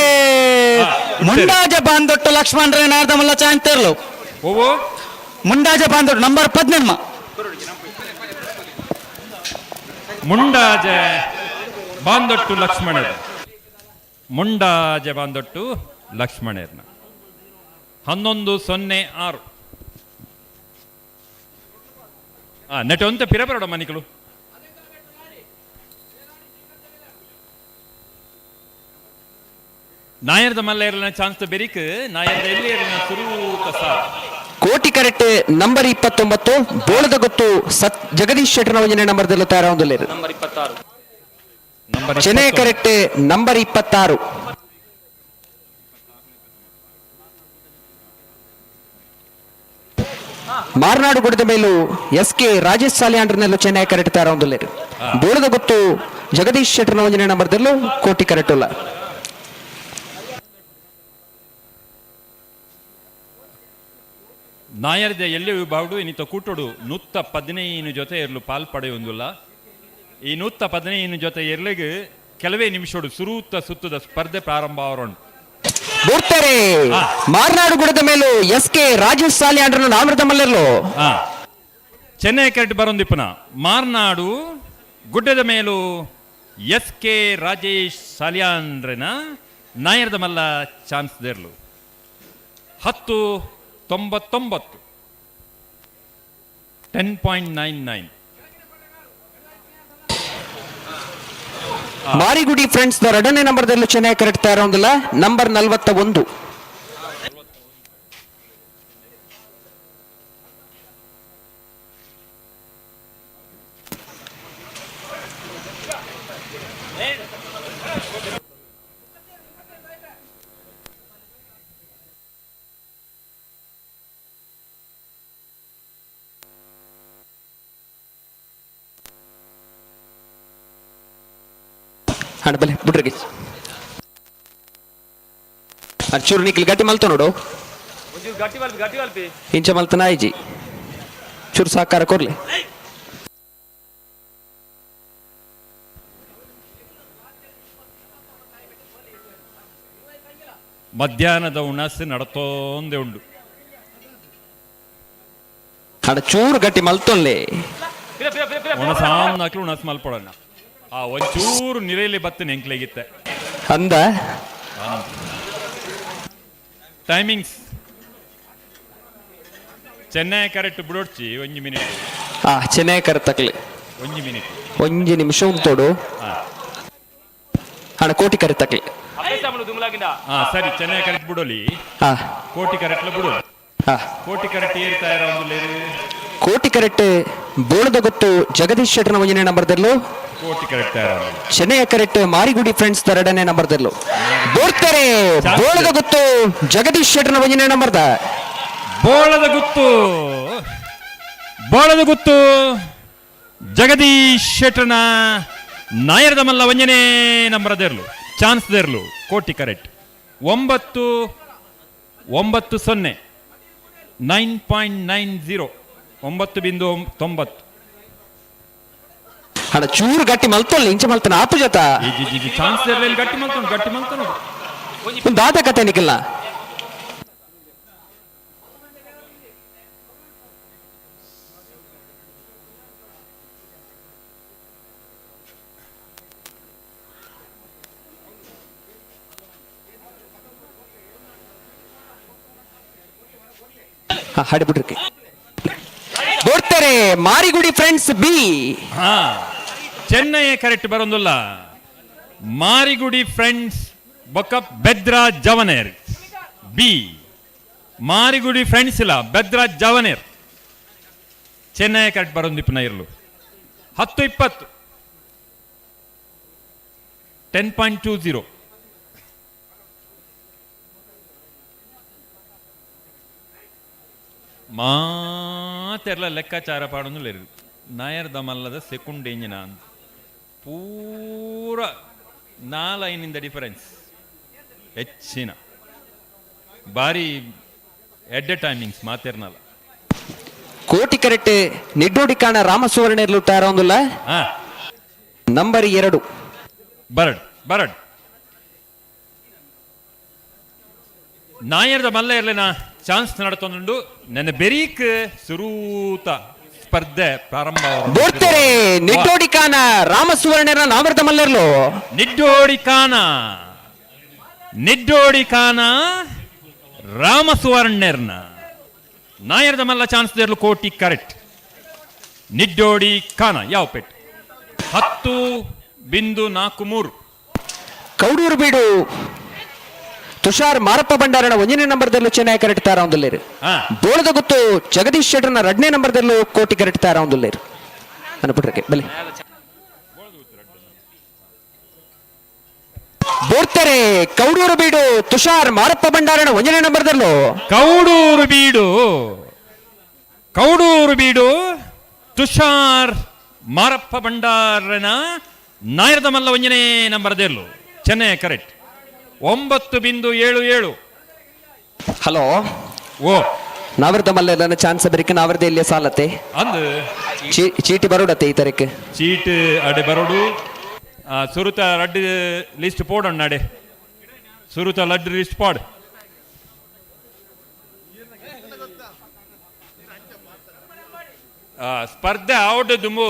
ಮುಂಡಾಜ ಬಾಂದೊಟ್ಟು ಲಕ್ಷ್ಮಣರೇ ನಾಯರ್ದ ಮಲ್ಲ ಚಾಂತರ್ಲು. ಓವೋ ಮುಂಡಾಜ ಬಾಂದೊಟ್ಟು ನಂಬರ್ ಪದ್ನೆನ್ಮ. ಮುಂಡಾಜೆ ಬಾಂದೊಟ್ಟು ಲಕ್ಷ್ಮಣರ್, ಮುಂಡಾಜೆ ಬಾಂದೊಟ್ಟು ಲಕ್ಷ್ಮಣರ್ನ 11:06. ನೆಟ್ ಒಂತ ಪಿರಬರೋಡ ಮನಿಕಲು. ನಾಯರ್ದ ಮಲ್ಲ ಇರಲಿನ ಚಾನ್ಸ್ ಬೆರಿಕ್ ನಾಯರ್ದ ಎಲ್ಲಿ ಇರಲಿನ ಸುರೂತ ಸಾರ್. ಕೋಟಿ ಕರೆಕ್ಟ್ ನಂಬರ್ 29 ಬೋಳದ ಗೊತ್ತು ಸತ್ ಜಗದೀಶ್ ಶೆಟ್ಟರ್ ಒಂಜನೇ ನಂಬರ್ ದಲ್ಲ ತಯಾರಾವೊಂದುಲ್ಲೆರ್. Number Chennai correct number 26. Marnadu ಗುಡದ ಮೇಲೂ ಎಸ್ ಕೆ ರಾಜೇಶ್ ಸಾಲಿಯಾಂಡ್ರನೆಲ್ಲ ಚೆನ್ನೈ ಕರೆಕ್ಟ್ ತಯಾರಾವೊಂದುಲ್ಲೆರ್. ಬೋಳದ ಗೊತ್ತು ಜಗದೀಶ್ ಶೆಟ್ಟರ್ ಒಂಜನೇ ನಂಬರ್ ದಲ್ಲೂ ಕೋಟಿ ಕರೆಕ್ಟ್ ಉಲ್ಲ. ನಾಯರ್ದ ಎಲ್ಲಿ ವಿಭಾಗಡು ಇನ್ನಿತ ಕೂಟೋಡು 115 ಜೊತೆ ಇರಲು ಪಾಲ್ ಪಡೆಯೊಂದುಲ್ಲ. ಈ 115 ಜೊತೆ ಇರ್ಲಿಗೆ ಕೆಲವೇ ನಿಮಿಷೋಡು ಸುರೂತ ಸುತ್ತದ ಸ್ಪರ್ಧೆ ಪ್ರಾರಂಭ ಅವರೋಣ. ಬರ್ತಾರೆ ಮಾರ್ನಾಡು ಗುಡದ ಮೇಲೂ ಎಸ್ ಕೆ ರಾಜೇಶ್ ಸಾಲಿಯಾಂಡ್ರನ ನಾಮೃತ ಮಲ್ಲರ್ಲು. ಚೆನ್ನೈ ಕರೆಕ್ಟ್ ಬರೊಂದಿಪ್ಪನ ಮಾರ್ನಾಡು ಗುಡ್ಡದ ಮೇಲೂ ಎಸ್ ಕೆ ರಾಜೇಶ್ ಸಾಲಿಯಾಂಡ್ರನ ನಾಯರ್ದ ಮಲ್ಲ ಚಾನ್ಸ್ ದೇರ್ಲು. 10:99, 10.99. ಮಾರಿಗುಡಿ ಫ್ರೆಂಡ್ಸ್ the ಎರಡನೇ ನಂಬರ್ದಲ್ಲೂ ಚೆನ್ನೈ ಕರೆಕ್ಟ್ ತಯಾರೊಂದಿಲ್ಲ ನಂಬರ್ 41. ಹಣ ಬಲೆ ಬಿಡ್ರಿಗೆ ಚೂರು ನಿಕ್ಲಿ ಗಟ್ಟಿ ಮಲ್ತ ನೋಡು ಇಂಚ ಮಲ್ತನ ಆಯ್ಜಿ ಚೂರು ಸಾಕಾರ ಕೊರ್ಲಿ. ಮಧ್ಯಾಹ್ನದ ಉಣಸು ನಡತೋಂದೆ ಉಂಡು. ಹಣ ಚೂರು ಗಟ್ಟಿ ಮಲ್ತೊಲ್ಲೆ ಉಣಸಾಂದಾಕ್ಲು ಉಣಸು ಮಲ್ಪಡೋಣ. ಆ ಒಂಚೂರು ನಿರೆಯಲ್ಲಿ ಬತ್ತು ನೆಂಕ್ಲೆಗಿತ್ತೆ ಅಂದ. ಟೈಮಿಂಗ್ಸ್ ಚೆನ್ನೈ ಕರೆಕ್ಟ್ ಬಿಡೋಡ್ಚಿ ಒಂಜಿ ಮಿನಿಟ್. ಚೆನ್ನೈ ಕರೆಕ್ಟ್ ತಕ್ಲಿ ಒಂಜಿ ಮಿನಿಟ್ ಒಂಜಿ ನಿಮಿಷ ಉಂಟೋಡು. ಹಣ ಕೋಟಿ ಕರೆಕ್ಟ್ ತಕ್ಲಿ. ಸರಿ ಚೆನ್ನೈ ಕರೆಕ್ಟ್ ಬಿಡೋಲಿ. ಕೋಟಿ ಕರೆಕ್ಟ್ ಬಿಡೋಲಿ. ಕೋಟಿ ಕರೆಕ್ಟ್ ಏರ್ತಾ ಇರೋ ಒಂದು ಲೇರು. ಕೋಟಿ ಕರೆಕ್ಟ್ ಬೋಳದ ಗೊತ್ತು ಜಗದೀಶ್ ಶೆಟ್ಟರ್ನ ಒಂಜನೇ ನಂಬರ್ದಲ್ಲೂ. ಕೋಟಿ ಕರೆಕ್ಟ್ ಚೆನ್ನೈ ಕರೆಕ್ಟ್ ಮಾರಿಗುಡಿ ಫ್ರೆಂಡ್ಸ್ ಎರಡನೇ ನಂಬರ್ದಲ್ಲೂ ಬೋರ್ತಾರೆ. ಬೋಳದ ಗೊತ್ತು ಜಗದೀಶ್ ಶೆಟ್ಟರ್ನ ಒಂಜನೇ ನಂಬರ್ದ. ಬೋಳದ ಗುತ್ತು, ಬೋಳದ ಗುತ್ತು ಜಗದೀಶ್ ಶೆಟ್ಟರ್ನ ನಾಯರದ ಮಲ್ಲ ಒಂಜನೇ ನಂಬರದಿರ್ಲು ಚಾನ್ಸ್ ದೇರ್ಲು. ಕೋಟಿ ಕರೆಕ್ಟ್ 9.90, 9.90, 9.90. ಹಣ ಚೂರು ಗಟ್ಟಿ ಮಲ್ತೊಲ್ಲ ಇಂಚ ಮಲ್ತನ ಆಪು ಜತ. ಚಾನ್ಸ್ ಇರಲಿಲ್ಲ ಗಟ್ಟಿ ಮಲ್ತನು ಗಟ್ಟಿ ಮಲ್ತನು. ಒಂದು ದಾದ ಕತೆ ನಿಕ್ಕಿಲ್ಲ. ಹಾಡಿ ಬಿಡ್ರಿ ಬರ್ತಾರೆ Marigudi friends B. Chennai correct ಬರೋದಿಲ್ಲ. ಮಾರಿಗುಡಿ ಫ್ರೆಂಡ್ಸ್ ಬೊಕ್ಕ ಬೆದ್ರ ಜವನೇರ್ ಬಿ. ಮಾರಿಗುಡಿ ಫ್ರೆಂಡ್ಸ್ ಇಲ್ಲ ಬೆದ್ರ ಜವನೇರ್ ಚೆನ್ನೈ ಕರೆಕ್ಟ್ ಬರೊಂದಿಪ್ಪುನ ಇರ್ಲು 10:20 10.20. ಮಾತೆರ್ಲ ಲೆಕ್ಕಾಚಾರ ಪಾಡೊಂದು ಲೇರು ನಾಯರ್ ದಮಲ್ಲದ ಸೆಕೆಂಡ್ ಎಂಜಿನ ಅಂತ ಪೂರ ನಾಲೈನಿಂದ ಡಿಫರೆನ್ಸ್ ಹೆಚ್ಚಿನ ಬಾರಿ ಎಡ್ಡೆ ಟೈಮಿಂಗ್ಸ್ ಮಾತೆರ್ನಲ್ಲ. ಕೋಟಿ ಕರೆಕ್ಟ್ ನಿಡ್ಡೋಡಿ ಕಾಣ ರಾಮಸುವರ್ಣರ್ಲು ತಯಾರೊಂದುಲ್ಲ. ನಂಬರ್ 2 ಬರಡ್ ಬರಡ್ ನಾಯರ್ದ ಮಲ್ಲ ಇರ್ಲಿನ ಚಾನ್ಸ್ ನಡತೊಂದುಂಡು ನನ್ನ ಬೆರೀಕ್ ಸುರೂತ ಸ್ಪರ್ಧೆ ಪ್ರಾರಂಭ. ಬೋಡ್ತೆರೆ ನಿಡ್ಡೋಡಿ ಕಾನ ರಾಮಸುವರ್ಣರ ನಾವರ್ದ ಮಲ್ಲರ್ಲು. ನಿಡ್ಡೋಡಿ ಕಾನ ನಿಡ್ಡೋಡಿ ಕಾನ ರಾಮಸುವರ್ಣರ್ನ ನಾಯರ್ದ ಮಲ್ಲ ಚಾನ್ಸ್ ದೇರ್ಲು ಕೋಟಿ ಕರೆಕ್ಟ್ ನಿಡ್ಡೋಡಿ ಕಾನ ಯಾವ ಪೆಟ್ 10.43. ಕೌಡೂರು ಬೀಡು ತುಷಾರ್ ಮಾರಪ್ಪ ಭಂಡಾರನ 1ನೇ ನಂಬರ್ದಲ್ಲೂ ಚೆನ್ನೈ ಕರೆಕ್ಟ್ ತಾರ ಒಂದುಲ್ಲೇರು. ಬೋಳದ ಗುತ್ತು ಜಗದೀಶ್ ಶೆಟ್ಟರ್ನ 2ನೇ ನಂಬರ್ದಲ್ಲೂ ಕೋಟಿ ಕರೆಕ್ಟ್ ತಾರ ಒಂದುಲ್ಲೇರು. ಅನ್ಬಿಟ್ರಕ್ಕೆ ಬಲಿ ಬೋಡ್ತಾರೆ ಕೌಡೂರು ಬೀಡು ತುಷಾರ್ ಮಾರಪ್ಪ ಭಂಡಾರನ 1ನೇ ನಂಬರ್ದಲ್ಲೂ. ಕೌಡೂರು ಬೀಡು ಕೌಡೂರು ಬೀಡು ತುಷಾರ್ ಮಾರಪ್ಪ ಭಂಡಾರನ ನಾಯರದ ಮಲ್ಲ 1ನೇ ನಂಬರ್ದಲ್ಲೂ ಚೆನ್ನೈ ಕರೆಕ್ಟ್ 9.77. ಹಲೋ ಓ ನಾವರ್ದ ಮಲ್ಲ ಚಾನ್ಸ್ ಬರಿಕ ನಾವರ್ದ ಇಲ್ಲಿ ಸಾಲತ್ತೆ ಅಂದ್ ಚೀಟಿ ಬರೋಡತ್ತೆ ಈ ತರಕ್ಕೆ ಚೀಟ್ ಅಡೆ ಬರೋಡು ಸುರುತ ಲಡ್ಡು ಲಿಸ್ಟ್ ಪೋಡೋಣ ಅಡೆ ಸುರುತ ಲಡ್ಡು ಲಿಸ್ಟ್ ಪಾಡ್. ಸ್ಪರ್ಧೆ ಆವಡ್ ದುಂಬು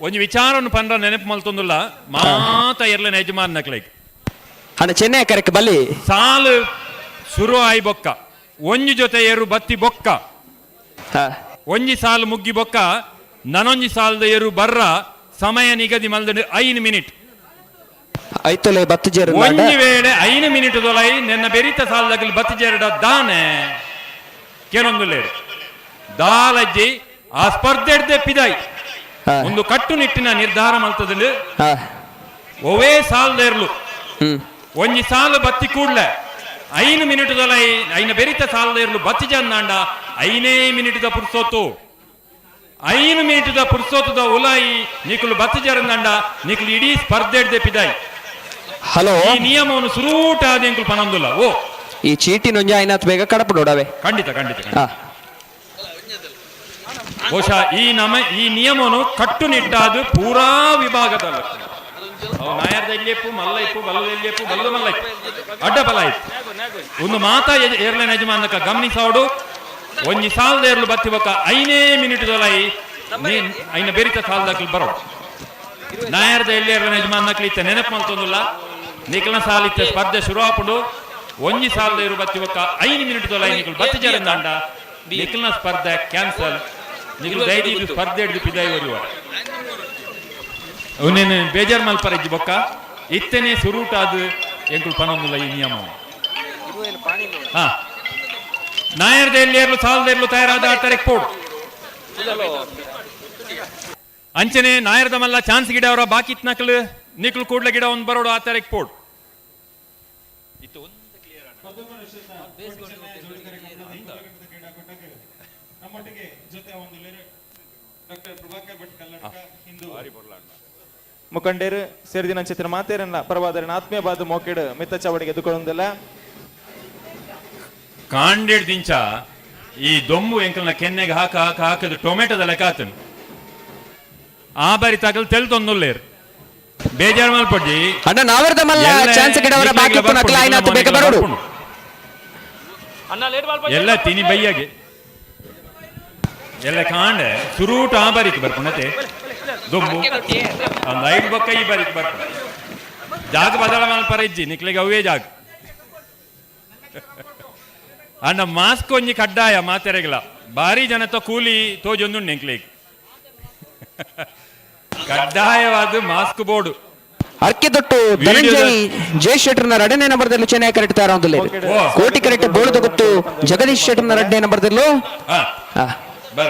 ಒಂಜಿ ವಿಚಾರವನ್ನು ಪಂದ್ರ ನೆನಪು ಮಲ್ತೊಂದುಲ್ಲ ಮಾತ ಇರ್ಲೇನೆ ಯಜಮಾನ್ ನಕ್ಲೈಕ್ ಅಣ್ಣ ಚೆನ್ನೈ ಕರೆಕ್ ಬಲ್ಲಿ ಸಾಲು ಶುರು ಆಯಿ ಬೊಕ್ಕ ಒಂಜಿ ಜೊತೆ ಏರು ಬತ್ತಿ ಬೊಕ್ಕ ಒಂಜಿ ಸಾಲು ಮುಗ್ಗಿ ಬೊಕ್ಕ ನನೊಂಜಿ ಸಾಲದ ಏರು ಬರ್ರ ಸಮಯ ನಿಗದಿ ಮಲ್ದ 5 ಮಿನಿಟ್ ಐತೊಲೆ ಬತ್ತು ಜೇರು ಒಂಜಿ ವೇಳೆ 5 ಮಿನಿಟ್ ದೊಲೈ ನಿನ್ನ ಬೆರಿತ ಸಾಲದಾಗಲಿ ಬತ್ತಿ ಜೇರಡ ದಾನೆ ಕೆಲವೊಂದು ದಾಲಜ್ಜಿ ಆ ಸ್ಪರ್ಧೆ ಹಿಡ್ದೆ ಪಿದಾಯಿ ಒಂದು ಕಟ್ಟುನಿಟ್ಟಿನ ನಿರ್ಧಾರ ಮಲ್ತದಲ್ಲಿ ಒವೇ ಸಾಲದ ಇರ್ಲು ಒಂಜಿ ಸಾಲು ಬತ್ತಿ ಕೂಡ್ಲೆ 5 ಮಿನಿಟ್ ದೊಲೈ ಐನ ಬೆರಿತ ಸಾಲದ ಇರ್ಲು ಬತ್ತಿ ಜನ್ನಾಂಡ 5 ಮಿನಿಟ್ ಪುರ್ಸೋತು 5 ಮಿನಿಟ್ ಪುರ್ಸೋತದ ಉಲಾಯಿ ನಿಕುಲು ಬತ್ತಿ ಜರಂದಂಡ ನಿಕುಲು ಇಡೀ ಸ್ಪರ್ಧೆ ಹಿಡ್ದೆ ಪಿದಾಯಿ. ಹಲೋ ಈ ನಿಯಮವನ್ನು ಸುರೂಟ ಆದ ಪನೊಂದುಲ್ಲ ಓ ಈ ಚೀಟಿ ನೊಂಜ ಐನಾತ್ ಬೇಗ ಕಡಪಡೋಡವೆ. ಖಂಡಿತ ಖಂಡಿತ ಖಂಡಿತ. ಬಹುಶಃ ಈ ನಮ ಈ ನಿಯಮವನ್ನು ಕಟ್ಟುನಿಟ್ಟಾದ ಪೂರಾ ವಿಭಾಗದಲ್ಲ ನಾಯರ್ದ ಎಲ್ಲಿಯಪ್ಪು ಮಲ್ಲ ಇಪ್ಪು ಬಲ್ಲದ ಎಲ್ಲಿಯಪ್ಪು ಬಲ್ಲದ ಮಲ್ಲ ಇಪ್ಪು ಅಡ್ಡ ಬಲ ಇತ್ತು ಒಂದು ಮಾತಾ ಏರ್ಲೈನ್ ಯಜಮಾನಕ ಗಮನಿಸೋಡು ಒಂಜಿ ಸಾಲದ ಏರ್ಲು ಬತ್ತಿ ಬೊಕ್ಕ 5 ಮಿನಿಟ್ ದೊಲೈ ಐನ ಬೆರಿತ ಸಾಲದಾಕಲು ಬರೋ ನಾಯರ್ದ ಎಲ್ಲಿ ಏರ್ಲೈನ್ ಯಜಮಾನಕ್ಲಿ ಇತ್ತ ನೆನಪು ಮಲ್ತೊಂದುಲ್ಲ ನಿಖಲ್ನ ಸಾಲಿತ್ತ ಸ್ಪರ್ಧೆ ಶುರು ಆಪುಂಡು ಒಂಜಿ ಸಾಲದ ಏರು ಬತ್ತಿ ಬೊಕ್ಕ 5 ಮಿನಿಟ್ ದೊಲೈ ನಿಖಲ್ ಬತ್ತಿ ಜರಂದಾಂಡ ನಿಖಲ್ನ ಸ್ಪರ್ಧೆ ಕ್ಯಾನ್ಸಲ್ ನಿಖಲ್ ದಯದಿ ಸ್ಪರ್ಧೆ ಹಿಡಿದು ಪಿದಾಯಿ ಬರುವ ಅವನೇನು ಬೇಜಾರ್ ಮಲ್ಪರಜ್ಜಿ ಬೊಕ್ಕ ಇತ್ತನೇ ಸುರೂಟಾದ ಎಂಕುಲು ಪನೊಂದುಲ್ಲ ಈ ನಿಯಮ. ಹಾ ನಾಯರ್ದ ಎಲ್ಲಿ ಏರ್ಲು ಸಾಲದ ಏರ್ಲು ತಯಾರಾದ ಆಡ್ತಾರೆ ಪೋಡು ಅಂಚನೆ ನಾಯರ್ದ ಮಲ್ಲ ಚಾನ್ಸ್ ಗಿಡ ಅವರ ಬಾಕಿ ನಕಲು ನಿಕ್ಲು ಕೂಡ್ಲ ಗಿಡ ಒಂದು ಬರೋಡು ಆ ತಾರೀಕು ಪೋಡು. ಮುಖಂಡೇರು ಸೇರಿದಿನ ಚಿತ್ರ ಮಾತೇರನ್ನ ಪರವಾದರನ ಆತ್ಮೀಯ ಬಾದು ಮೋಕೆಡ್ ಮಿತ್ತ ಚಾವಡಿಗೆ ಎದುಕೊಳ್ಳೊಂದಿಲ್ಲ. ಕಾಂಡೇಡ್ ದಿಂಚ ಈ ದೊಂಬು ಎಂಕಲ್ನ ಕೆನ್ನೆಗೆ ಹಾಕ ಹಾಕ ಹಾಕದು ಟೊಮೆಟೊದ ಲೆಕ್ಕ ಆತನು ಆ ಬಾರಿ ತಗಲ್ ತೆಲ್ತೊಂದುಲ್ಲೇರು ಬೇಜಾರು ಮಲ್ಪಡ್ಡಿ ಅಣ್ಣ ನಾವರ್ದ ಮಲ್ಲ ಚಾನ್ಸ್ ಗಿಡವರ ಬಾಕಿ ನಕಲ ಐನಾತ್ ಬೇಗ ಬರೋಡು. ಎಲ್ಲ ತಿನಿ ಬೈಯಾಗೆ ಎಲ್ಲ ಕಾಂಡೆ ಸುರೂಟ ಆ ಬಾರಿಕ್ ಬರ್ಪುಣತೆ ದೊಂಬು ಒಂದು 5 ಬೊಕ್ಕ ಈ ಬಾರಿಕ್ ಬರ್ಪುಣ ಜಾಗ ಬದಲ ಮಲ್ಪರ ಇಜ್ಜಿ ನಿಕ್ಲೆಗೆ ಅವೇ ಜಾಗ ಅಣ್ಣ ಮಾಸ್ಕ್ ಒಂಜಿ ಕಡ್ಡಾಯ ಮಾತೆರೆಗಲ ಭಾರಿ ಜನತ ಕೂಲಿ ತೋಜೊಂದುಂಡು ಎಂಕ್ಲೆಗ್ ಕಡ್ಡಾಯವಾದ ಮಾಸ್ಕ್ ಬೋರ್ಡು. ಅರ್ಕೆದೊಟ್ಟು ಧನಂಜಯ್ ಜಯ ಶೆಟ್ಟರ್ನ ಎರಡನೇ ನಂಬರ್ದಲ್ಲಿ ಚೆನ್ನೈ ಕರೆಕ್ಟ್ ತಯಾರಾಗುದಿಲ್ಲ. ಕೋಟಿ ಕರೆಕ್ಟ್ ಬೋಳದ ಗೊತ್ತು ಜಗದೀಶ್ ಶೆಟ್ಟರ್ನ ಎರಡನೇ ನಂಬರ್ದಲ್ಲೂ.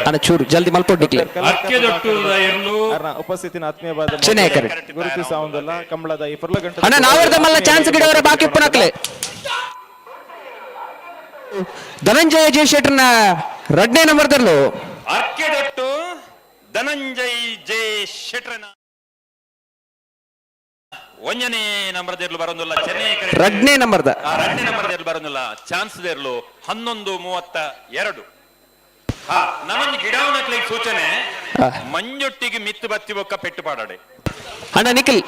ಅಣ್ಣ ಚೂರು ಜಲ್ದಿ ಮಲ್ಪೊಡ್ಡಿಕ್ಲೆ. ಅರ್ಕೆದೊಟ್ಟು ಎರ್ಲು ಉಪಸ್ಥಿತಿನ ಆತ್ಮೀಯವಾದ ಚೆನ್ನೈ ಕರೆಕ್ಟ್. ಗುರುತಿಸಾವುದಲ್ಲ ಕಂಬಳದ ಈ ಫುರ್ಲ ಗಂಟೆ ಅಣ್ಣ ನಾವರ್ದ ಮಲ್ಲ ಚಾನ್ಸ್ ಗಿಡವರ ಬಾಕಿ ಪುನಕ್ಲೆ. ಧನಂಜಯ ಜಯ ಶೆಟ್ಟರ್ನ ಎರಡನೇ ನಂಬರ್ದಲ್ಲೂ. ಅರ್ಕೆದೊಟ್ಟು ಧನಂಜಯ್ ಜೆ ಶೆಟ್ರನ ಒಂಜನೇ ನಂಬರ್ ದೇರ್ಲು ಬರೋದಿಲ್ಲ ಚೆನ್ನೈ ಕರೆಕ್ಟ್. ಎರಡನೇ ನಂಬರ್ದ. ಎರಡನೇ ನಂಬರ್ ದೇರ್ಲು ಬರೋದಿಲ್ಲ ಚಾನ್ಸ್ ದೇರ್ಲು 11:32. ಹಾ ನಾನೊಂದು ಗಿಡವನಕ್ಲಿಗೆ ಸೂಚನೆ, ಮಂಜೊಟ್ಟಿಗೆ ಮಿತ್ತು ಬತ್ತಿ ಬೊಕ್ಕ ಪೆಟ್ಟು ಪಾಡಾಡೆ. ಅಣ್ಣ ನಿಖಿಲ್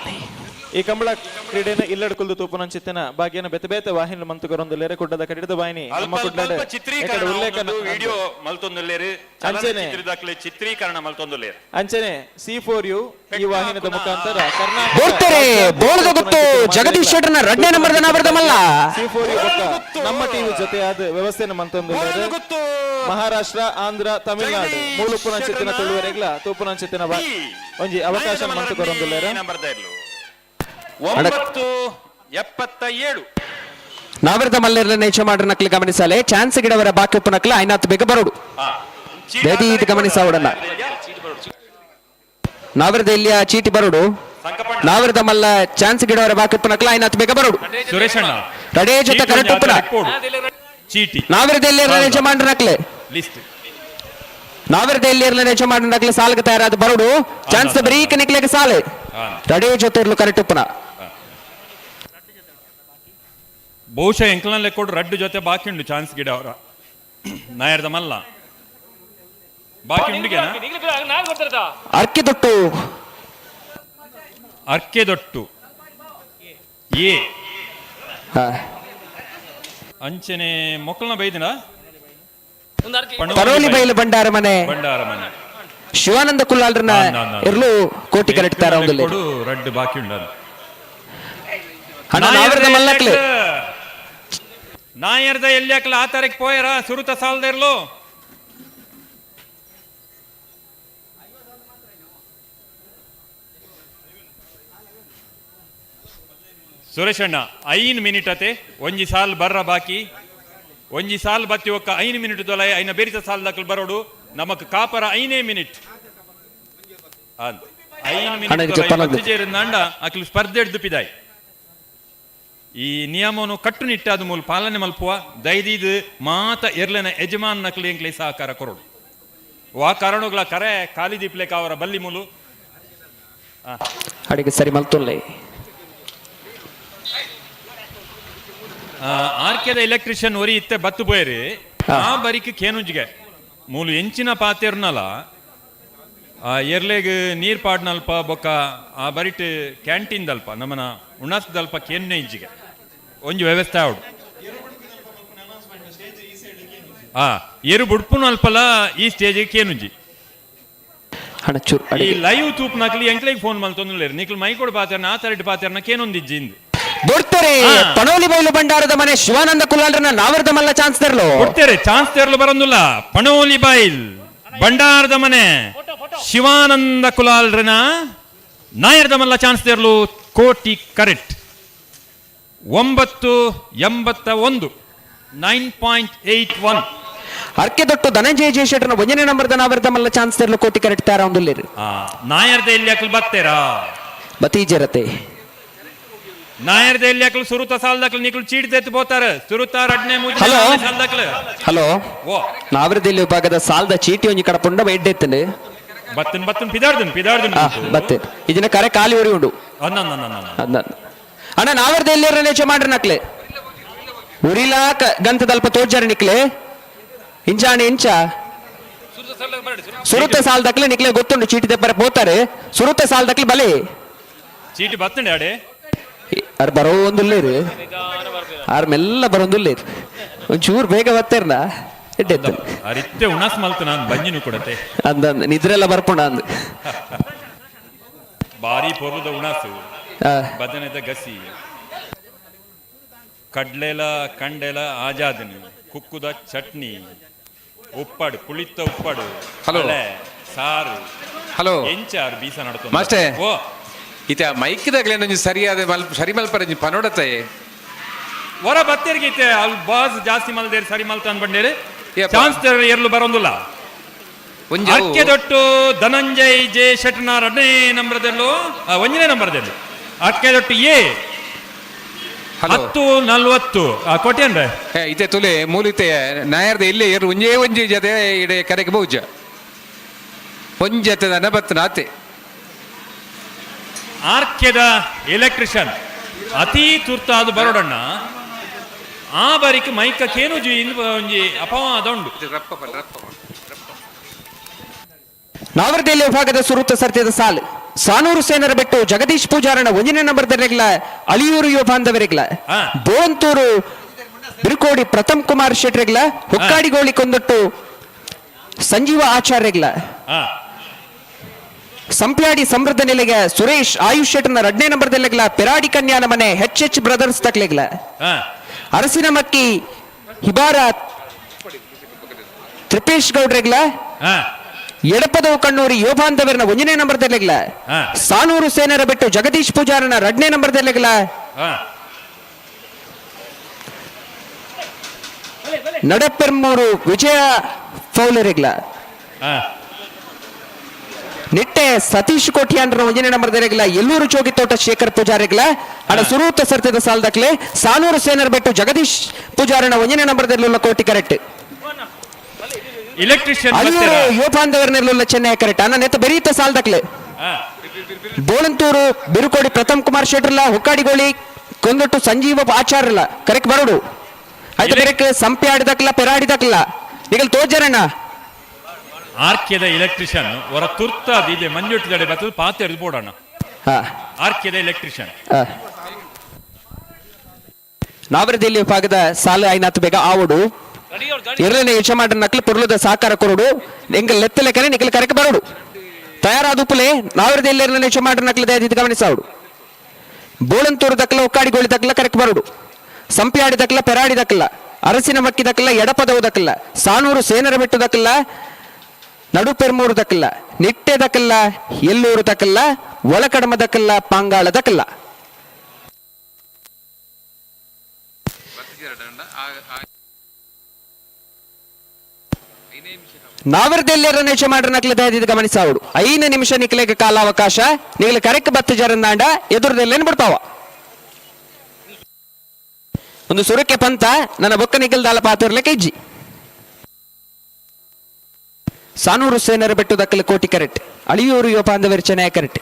ಈ ಕಂಬಳ ಕ್ರೀಡೆನ ಇಲ್ಲಡ್ಕೊಲ್ದು ತೂಪುನಂಚಿತ್ತಿನ ಭಾಗ್ಯನ ಬೆತೆ ಬೇತೆ ವಾಹಿನಿ ಮಂತುಗರೊಂದು ಕುಡ್ಡದ ಕಡಿದ ವಾಹಿನಿ ನಮ್ಮ ಅಲ್ಪ ಕುಡ್ಲಡ್ ಅಲ್ಪ ಚಿತ್ರೀಕರಣ ಉಲ್ಲೇಖ ವಿಡಿಯೋ ಮಲ್ತೊಂದುಲ್ಲೇರು, ಅಂಚನೆ. ಚಲನಚಿತ್ರದಾಕ್ಲೆ ಚಿತ್ರೀಕರಣ ಮಲ್ತೊಂದುಲ್ಲೇರು. ಅಂಚನೆ C4U ಈ ವಾಹಿನದ ಮುಖಾಂತರ ಕರ್ನಾಟಕ ಬೋಳ್ತಾರೆ ಬೋಳದ ಗೊತ್ತು ಜಗದೀಶ್ ಶೆಟ್ಟರ್ನ ಎರಡನೇ ನಂಬರ್ದ ನಾವರ್ದ ಮಲ್ಲ. C4U ಬೊಕ್ಕ ನಮ್ಮ ಟಿವಿ ಜೊತೆ ಆದ ವ್ಯವಸ್ಥೆನ ಮಂತೊಂದು ಮಹಾರಾಷ್ಟ್ರ, ಆಂಧ್ರ, ತಮಿಳುನಾಡು ಮೂಲುಪ್ಪುನಂಚಿತ್ತಿನ ತುಳುವರೆಗ್ಲ ತೂಪುನಂಚಿತ್ತಿನ ಒಂಜಿ ಅವಕಾಶ ಮಂತುಗರೊಂದುಲ್ಲೇರು. ನಂಬರ್ ದೇರ್ಲು 9:77. ನಾವರ್ದ ಮಲ್ಲೆರ್ಲ ನೇಚ ಮಾಡ್ರ ನಕ್ಲಿ ಗಮನಿಸಲೆ ಚಾನ್ಸ್ ಗಿಡವರ ಬಾಕಿ ಉಪ್ಪು ನಕ್ಲಿ ಐನಾತ್ ಬೇಗ ಬರೋಡು. ದಯದೀತ್ ಗಮನಿಸಾವಡನ್ನ. ನಾವರ್ದ ಇಲ್ಲಿಯ ಚೀಟಿ ಬರೋಡು. ನಾವರ್ದ ಮಲ್ಲ ಚಾನ್ಸ್ ಗಿಡವರ ಬಾಕಿ ಉಪ್ಪು ನಕ್ಲಿ ಐನಾತ್ ಬೇಗ ಬರೋಡು. ಸುರೇಶ್ ಅಣ್ಣ ರಡೇ ಜೊತೆ ಕರೆಕ್ಟ್ ಉಪ್ಪುನ. ಚೀಟಿ ನಾವರ್ದ ಇಲ್ಲಿಯ ನೇಚ ಮಾಡ್ರ ನಕ್ಲೆ. ಲಿಸ್ಟ್ ನಾವರ್ದ ಇಲ್ಲಿಯ ನೇಚ ಮಾಡ್ರ ನಕ್ಲಿ ಸಾಲ್ಗೆ ತಯಾರಾದ ಬರೋಡು. ಚಾನ್ಸ್ ಬರೀಕ ನಿಕ್ಲೆಗೆ ಸಾಲೆ. ರಡೇ ಜೊತೆ ಇರ್ಲು ಕರೆಕ್ಟ್ ಉಪ್ಪುನ. ಬಹುಶಃ ಎಂಕ್ಲನಲ್ಲೇ ಕೊಡು ರಡ್ಡು ಜೊತೆ ಬಾಕಿ ಉಂಡು ಚಾನ್ಸ್ ಗಿಡ ಅವರ ನಾಯರ್ದ ಮಲ್ಲ ಬಾಕಿ ಉಂಡುಗೆನಾ? ಅರ್ಕೆದೊಟ್ಟು ಅರ್ಕೆದೊಟ್ಟು ಎ ಅಂಚನೆ ಮೊಕ್ಕಲ್ನ ಬೈದಿನ ಪರೋಲಿ ಬೈಲು ಭಂಡಾರ ಮನೆ ಭಂಡಾರ ಮನೆ ಶಿವಾನಂದ ಕುಲ್ಲಾಲ್ರನ್ನ ಇರ್ಲು ಕೋಟಿ ಕರೆಕ್ಟ್ ತಾರ ಒಂದು ಕೊಡು ರಡ್ಡು ಬಾಕಿ ಉಂಡು ಅದು. ಅಣ್ಣ ನಾವರ್ದ ಮಲ್ಲಕ್ಲೆ. ನಾಯರ್ದ ಎಲ್ಲಿ ಹಾಕಲ ಆ ತಾರೀಕು ಪೋಯರ ಸುರುತ ಸಾಲದ ಇರ್ಲು. ಸುರೇಶ್ ಅಣ್ಣ 5 ಮಿನಿಟ್ ಅತೆ ಒಂಜಿ ಸಾಲ್ ಬರ್ರ ಬಾಕಿ ಒಂಜಿ ಸಾಲ್ ಬತ್ತಿ ಒಕ್ಕ 5 ಮಿನಿಟ್ ದೊಲೈ ಐನ ಬೇರಿತ ಸಾಲ್ ದಾಖಲು ಬರೋಡು ನಮಕ್ ಕಾಪರ 5 ಮಿನಿಟ್ 5 ಮಿನಿಟ್ ಅಂಡ ಅಕ್ಲು ಸ್ಪರ್ಧೆ ಹಿಡ್ದು ಪಿದಾಯ್. ಈ ನಿಯಮವನ್ನು ಕಟ್ಟುನಿಟ್ಟಾದ ಮೂಲ ಪಾಲನೆ ಮಲ್ಪುವ ದೈದೀದ್ ಮಾತ ಎರ್ಲೆನ ಯಜಮಾನ್ ನಕಲಿ ಎಂಕ್ಲೆ ಸಹಕಾರ ಕೊರೋಡು ವಾ ಕಾರಣಗಳ ಕರೆ ಖಾಲಿ ದೀಪ್ಲೇಕ ಅವರ ಬಲ್ಲಿ ಮೂಲು ಅಡಿಗೆ ಸರಿ ಮಲ್ತೊಲ್ಲೆ. ಆರ್ಕೆದ ಎಲೆಕ್ಟ್ರಿಷಿಯನ್ ಒರಿ ಇತ್ತೆ ಬತ್ತು ಪೋಯರಿ ಆ ಬರಿಕ್ ಕೇನುಜ್ಗೆ ಮೂಲು ಎಂಚಿನ ಪಾತೆರ್ನಲ ಆ ಎರ್ಲೆಗ್ ನೀರ್ ಪಾಡ್ನಲ್ಪ ಬೊಕ್ಕ ಆ ಬರಿಟ್ ಕ್ಯಾಂಟೀನ್ ದಲ್ಪ ನಮ್ಮನ ಉಣಸ್ದಲ್ಪ ಕೇನ್ನೆ ಇಂಚಿಗೆ ಒಂಜಿ ವ್ಯವಸ್ಥೆ ಆವಡು. ಎರು ಬುಡ್ಪುನ ಅಲ್ಪಲ ಈ ಸ್ಟೇಜ್ ಕೇನುಂಜಿ. ಈ ಲೈವ್ ತೂಪ್ನಾಕ್ಲಿ ಎಂಕ್ಲೆಗ್ ಫೋನ್ ಮಲ್ತೊಂದುಲ್ಲೇರು ನಿಕ್ಲು ಮೈಕೊಡು ಪಾತೆರ್ನ ಆ ತರಡ್ ಪಾತೆರ್ನ ಕೇನೊಂದಿಜ್ಜಿ ಇಂದು. ಬೊಡ್ತಾರೆ ಪಣೋಲಿ ಬೈಲು ಭಂಡಾರದ ಮನೆ ಶಿವಾನಂದ ಕುಲ್ಲಾಲ್ರನ್ನ ನಾವರ್ದ ಮಲ್ಲ ಚಾನ್ಸ್ ತೆರಲು. ಕೊಡ್ತೇರೆ ಚಾನ್ಸ್ ತೆರಲು ಬರಂದುಲ್ಲ. ಪಣೋಲಿ ಬೈಲ್ ಭಂಡಾರದ ಮನೆ ಶಿವಾನಂದ ಕುಲಾಲ್ರನ ನಾಯರ್ದ ಮಲ್ಲ ಚಾನ್ಸ್ ತೆರಲು ಕೋಟಿ ಕರೆಕ್ಟ್ 9.81 9.81. ಅರ್ಕೆದೊಟ್ಟು ಧನಂಜಯ ಜಯಶೆಟ್ಟರ್ನ ಒಂದನೇ ನಂಬರ್ದ ನಾವರ್ದ ಮಲ್ಲ ಚಾನ್ಸ್ ತೆರಲು ಕೋಟಿ ಕರೆಕ್ಟ್ ತಾರ ಒಂದುಲ್ಲೇರು. ನಾಯರ್ದ ಎಲ್ಲಿ ಹಾಕಲು ಬತ್ತೇರಾ ಬತೀಜರತೆ ನಾಯರ್ದ ಎಲ್ಲಿ ಹಾಕಲು ಸುರುತ ಸಾಲದಾಕಲು ನಿಕ್ಲು ಚೀಟ್ ತೆತ್ತು ಪೋತಾರೆ ಸುರುತ ರಡ್ನೆ ಮೂಜಿ ಹಲೋ. ಸಾಲದಾಕಲು. ಹಲೋ ಓ ನಾವರದಲ್ಲಿ ವಿಭಾಗದ ಸಾಲದ ಚೀಟಿ ಒಂಜಿ ಕಡ ಪುಂಡ ಎಡ್ಡೆತ್ತಂಡು ಬತ್ತನ್ ಬತ್ತನ್ ಪಿದಾರ್ದನ್ ಪಿದಾರ್ದನ್ ಬತ್ತೆ ಇದನ್ನ ಕರೆ ಖಾಲಿ ಒರಿ ಉಂಡು. ಅನ್ನ ಅಣ್ಣ ನಾವರ್ದ ಎಲ್ಲಿ ನೇಚ ಮಾಡ್ರಿ ನಕ್ಲೆ ಉರಿಲಾ ಗಂತದಲ್ಪ ತೋಜಾರ ನಿಕ್ಲೆ ಇಂಚಾಣೆ ಇಂಚ ಸುರುತ ಸಾಲದಕ್ಲೆ ನಿಕ್ಲೆ ಗೊತ್ತುಂಡು ಚೀಟಿ ತೆಪ್ಪರೆ ಪೋತಾರೆ ಸುರುತ ಸಾಲದಕ್ಲೆ ಬಲೆ ಚೀಟಿ ಬತ್ತಂಡೆ ಅಡೆ ಅರ್ ಬರೋ ಒಂದುಲ್ಲೇರು ಆರ್ ಮೆಲ್ಲ ಬರೋಂದುಲ್ಲೇರು ಒಂಚೂರು ಬೇಗ ಬತ್ತೇರ್ನ ಎಡ್ಡೆತ್ತು ಅರಿತ್ತೆ ಉಣಸ್ ಮಲ್ತ ನಾನು ಬಂಜಿನೂ ಕೊಡತೆ ಅಂದ ನಿದ್ರೆಲ್ಲ ಬರ್ಪುಂಡ ಅಂದ್ ಬಾರಿ ಪೊರ್ಲುದ ಉಣಸು ಬದನೆದ ಗಸಿ ಕಡ್ಲೆಲ ಕಂಡೆಲ ಆಜಾದನಿ ಕುಕ್ಕುದ ಚಟ್ನಿ ಉಪ್ಪಾಡು ಪುಳಿತ ಉಪ್ಪಾಡು ಹಲೋ. ಅಲೆ, ಸಾರು ಹಲೋ. ಎಂಚಾರು ಬೀಸ ನಡ್ತು ಮಾಸ್ಟೇ. ಓ ಇತ ಮೈಕ್ದಾಗ್ಲೇನೊಂಜಿ ಸರಿಯಾದ ಮಲ್ ಸರಿ ಮಲ್ಪರಂಜಿ ಪನೋಡತೆ. ವರ ಬತ್ತೆರ್ಗೈತೆ ಅಲ್ಲಿ ಬಾಸ್ ಜಾಸ್ತಿ ಮಲ್ದೇರಿ ಸರಿ ಮಲ್ತ ಅನ್ಬಂಡೇರಿ ಚಾನ್ಸ್ ಎರ್ಲು ಬರೋಂದಿಲ್ಲ. ಒಂಜಿ ಅಕ್ಕೆದೊಟ್ಟು ಧನಂಜಯ್ ಜೆ ಶೆಟ್ನ ಎರಡನೇ ನಂಬರ್ದಲ್ಲೂ, ಒಂದನೇ ನಂಬರ್ದಲ್ಲೂ ಅಕ್ಕೆದೊಟ್ಟು ಎ. 10:40 ಕೋಟಿ ಅಂದ್ರೆ ಇತ್ತೆ ತುಲೆ ಮೂಲಿತೆ ನಾಯರ್ದ ಇಲ್ಲಿ ಏರು ಒಂಜೇ ಒಂಜಿ ಜೊತೆ ಇಡೆ ಕರೆಗೆ ಬಹುಜ ಒಂಜತೆ ಬತ್ತ ನಾತೆ. ಆರ್ಕೆದ ಎಲೆಕ್ಟ್ರಿಷಿಯನ್ ಅತಿ ತುರ್ತಾದ ಬರೋಡಣ್ಣ ಆ ಬಾರಿಕ್ ಮೈಕ ಕೇನು ಜಿ ಒಂಜಿ ಅಪವಾದ ಉಂಡು. ನಾವರದೇಲಿ ವಿಭಾಗದ ಸುರುತ ಸರ್ತಿದ ಸಾಲ್ ಸಾನೂರು ಸೇನರ ಬೆಟ್ಟು ಜಗದೀಶ್ ಪೂಜಾರಣ ಒಂದನೇ ನಂಬರ್ ದೆರೆಗ್ಲ ಅಳಿಯೂರು ಯುವ ಬಾಂಧವರಿಗ್ಲ, ಬೋಂತೂರು ಬಿರುಕೋಡಿ ಪ್ರಥಮ್ ಕುಮಾರ್ ಶೆಟ್ರಿಗ್ಲ, ಹುಕ್ಕಾಡಿಗೋಳಿ ಕೊಂದೊಟ್ಟು ಸಂಜೀವ ಆಚಾರ್ಯಗ್ಲ, ಸಂಪ್ಯಾಡಿ ಸಮೃದ್ಧ ನಿಲೆಗೆ ಸುರೇಶ್ ಆಯುಷ್ ಶೆಟ್ಟರ್ನ ಎರಡನೇ ನಂಬರ್ ದೆಲೆಗ್ಲ ಪೆರಾಡಿ ಕನ್ಯಾನ ಮನೆ H H brothers ತಕ್ಲೆಗ್ಲ, Arasinamakki ಹಿಬಾರ ತ್ರಿಪೇಶ್ ಗೌಡ್ರೆಗ್ಲ, Edapadavu ಕಣ್ಣೂರಿ ಯೋಬಾಂಧವರ್ನ ಒಂದನೇ ನಂಬರ್ ದೆಲೆಗ್ಲ, ಸಾನೂರು ಸೇನರ ಬೆಟ್ಟು ಜಗದೀಶ್ ಪೂಜಾರನ ಎರಡನೇ ನಂಬರ್ ದೆಲೆಗ್ಲ, ನಡಪೆರ್ಮೂರು ವಿಜಯ ಫೌಲರಿಗ್ಲ, ನಿಟ್ಟೆ ಸತೀಶ್ ಕೋಟ್ಯಾನ್ರ ಒಂದನೇ ನಂಬರ್ ದೆಲೆಗ್ಲ ಎಲ್ಲೂರು ಚೋಗಿತೋಟ ಶೇಖರ್ ಪೂಜಾರಿಗ್ಲ. ಅಡ ಸುರೂತ ಸರ್ತಿದ ಸಾಲ್ದಕ್ಲೆ ಸಾನೂರು ಸೇನರ ಬೆಟ್ಟು ಜಗದೀಶ್ ಪೂಜಾರನ ಒಂದನೇ ನಂಬರ್ ದೆಲ್ಲ ಕೋಟಿ ಕರೆಕ್ಟ್. ಎಲೆಕ್ಟ್ರಿಷಿಯನ್ ಅಳಿಯೂರು ಯುವಬಾಂಧವರ್ನೆಲ್ಲ ಚೆನ್ನೈ ಕರೆಕ್ಟ್ ಅನ್ನ ನೆತ್ತ ಬೆರೀತ ಸಾಲ್ದಕ್ಲೆ ಬೋಳಂತೂರು ಬಿರುಕೋಡಿ ಪ್ರಥಮ್ ಕುಮಾರ್ ಶೆಟ್ರಲ್ಲ, ಹುಕ್ಕಾಡಿಗೋಳಿ ಕೊಂದೊಟ್ಟು ಸಂಜೀವ ಆಚಾರ್ಯಲ್ಲ ಕರೆಕ್ಟ್ ಬರೋಡು ಆಯ್ತು. ಬೆರಕ್ ಸಂಪೆ ಆಡಿದಕ್ಲ ಪೆರಾಡಿದಕ್ಲ ನಿಗಲ್ ತೋಜರಣ್ಣ. ಆರ್ಕೆದ ಎಲೆಕ್ಟ್ರಿಷಿಯನ್ ಹೊರ ತುರ್ತಾದ ಇದೆ ಮಂಜುಟ್ಟಿದಡೆ ಬರ್ತದೆ ಪಾತೆ ಎರ್ದು ಬೋಡಣ್ಣ. ಆರ್ಕೆದ ಎಲೆಕ್ಟ್ರಿಷಿಯನ್. ನಾವರದೇಲಿ ವಿಭಾಗದ ಸಾಲ ಐನಾತ್ ಬೇಗ ಆವಡು ಎರಡನೇ ಯಜಮಾನ್ರ ನಕಲು ಪೊರ್ಲುದ ಸಾಕಾರ ಕೊರಡು ಎಂಗ ಲೆತ್ತಲೆಕನೆ ನಿಕಲ್ ಕರೆಕ್ ಬರೋಡು ತಯಾರಾದುಪ್ಪಲೆ. ನಾವರದೇಲಿ ಎರಡನೇ ಯಜಮಾನ್ರ ನಕಲು ದಯದಿದ್ದು ಗಮನಿಸಾವಡು. ಬೋಳಂತೂರು ದಕ್ಕಲ ಒಕ್ಕಾಡಿಗೋಳಿ ದಕ್ಕಲ ಕರೆಕ್ ಬರೋಡು, ಸಂಪ್ಯಾಡಿ ದಕ್ಕಲ ಪೆರಾಡಿ ದಕ್ಕಲ ಅರಸಿನ ಮಕ್ಕಿ ದಕ್ಕಲ ಎಡಪದವು ದಕ್ಕಲ ಸಾನೂರು ಸೇನರ ಬೆಟ್ಟು ದಕ್ಕಲ ನಡುಪೆರ್ಮೂರು ದಕ್ಕಲ ನಿಟ್ಟೆ ದಕ್ಕಲ ಎಲ್ಲೂರು ದಕ್ಕಲ ಒಳಕಡಮ ದಕ್ಕಲ ಪಾಂಗಾಳ ದಕ್ಕಲ. ನಾವರದೆಲ್ಲರ ಯಜಮಾನ್ರ ನಕಲು ದಯದಿದ್ದು ಗಮನಿಸಾವಡು. 5 ನಿಮಿಷ ನಿಕ್ಲೆಗೆ ಕಾಲಾವಕಾಶ. ನಿಗಲ ಕರೆಕ್ ಬತ್ತು ಜರಂದಾಂಡ ಎದುರದೆಲ್ಲೇನು ಬಿಡ್ತಾವ ಒಂದು ಸುರಕ್ಕೆ ಪಂತ ನನ್ನ ಬೊಕ್ಕ ನಿಗಲ್ದಾಲ ಪಾತಿರ್ಲೆ ಕೈಜಿ. ಸಾನೂರು ಸೇನರ ಬೆಟ್ಟು ದಕ್ಕಲ ಕೋಟಿ ಕರೆಕ್ಟ್, ಅಳಿಯೂರು ಯುವ ಬಾಂಧವರು ಚೆನ್ನೈ ಕರೆಕ್ಟ್.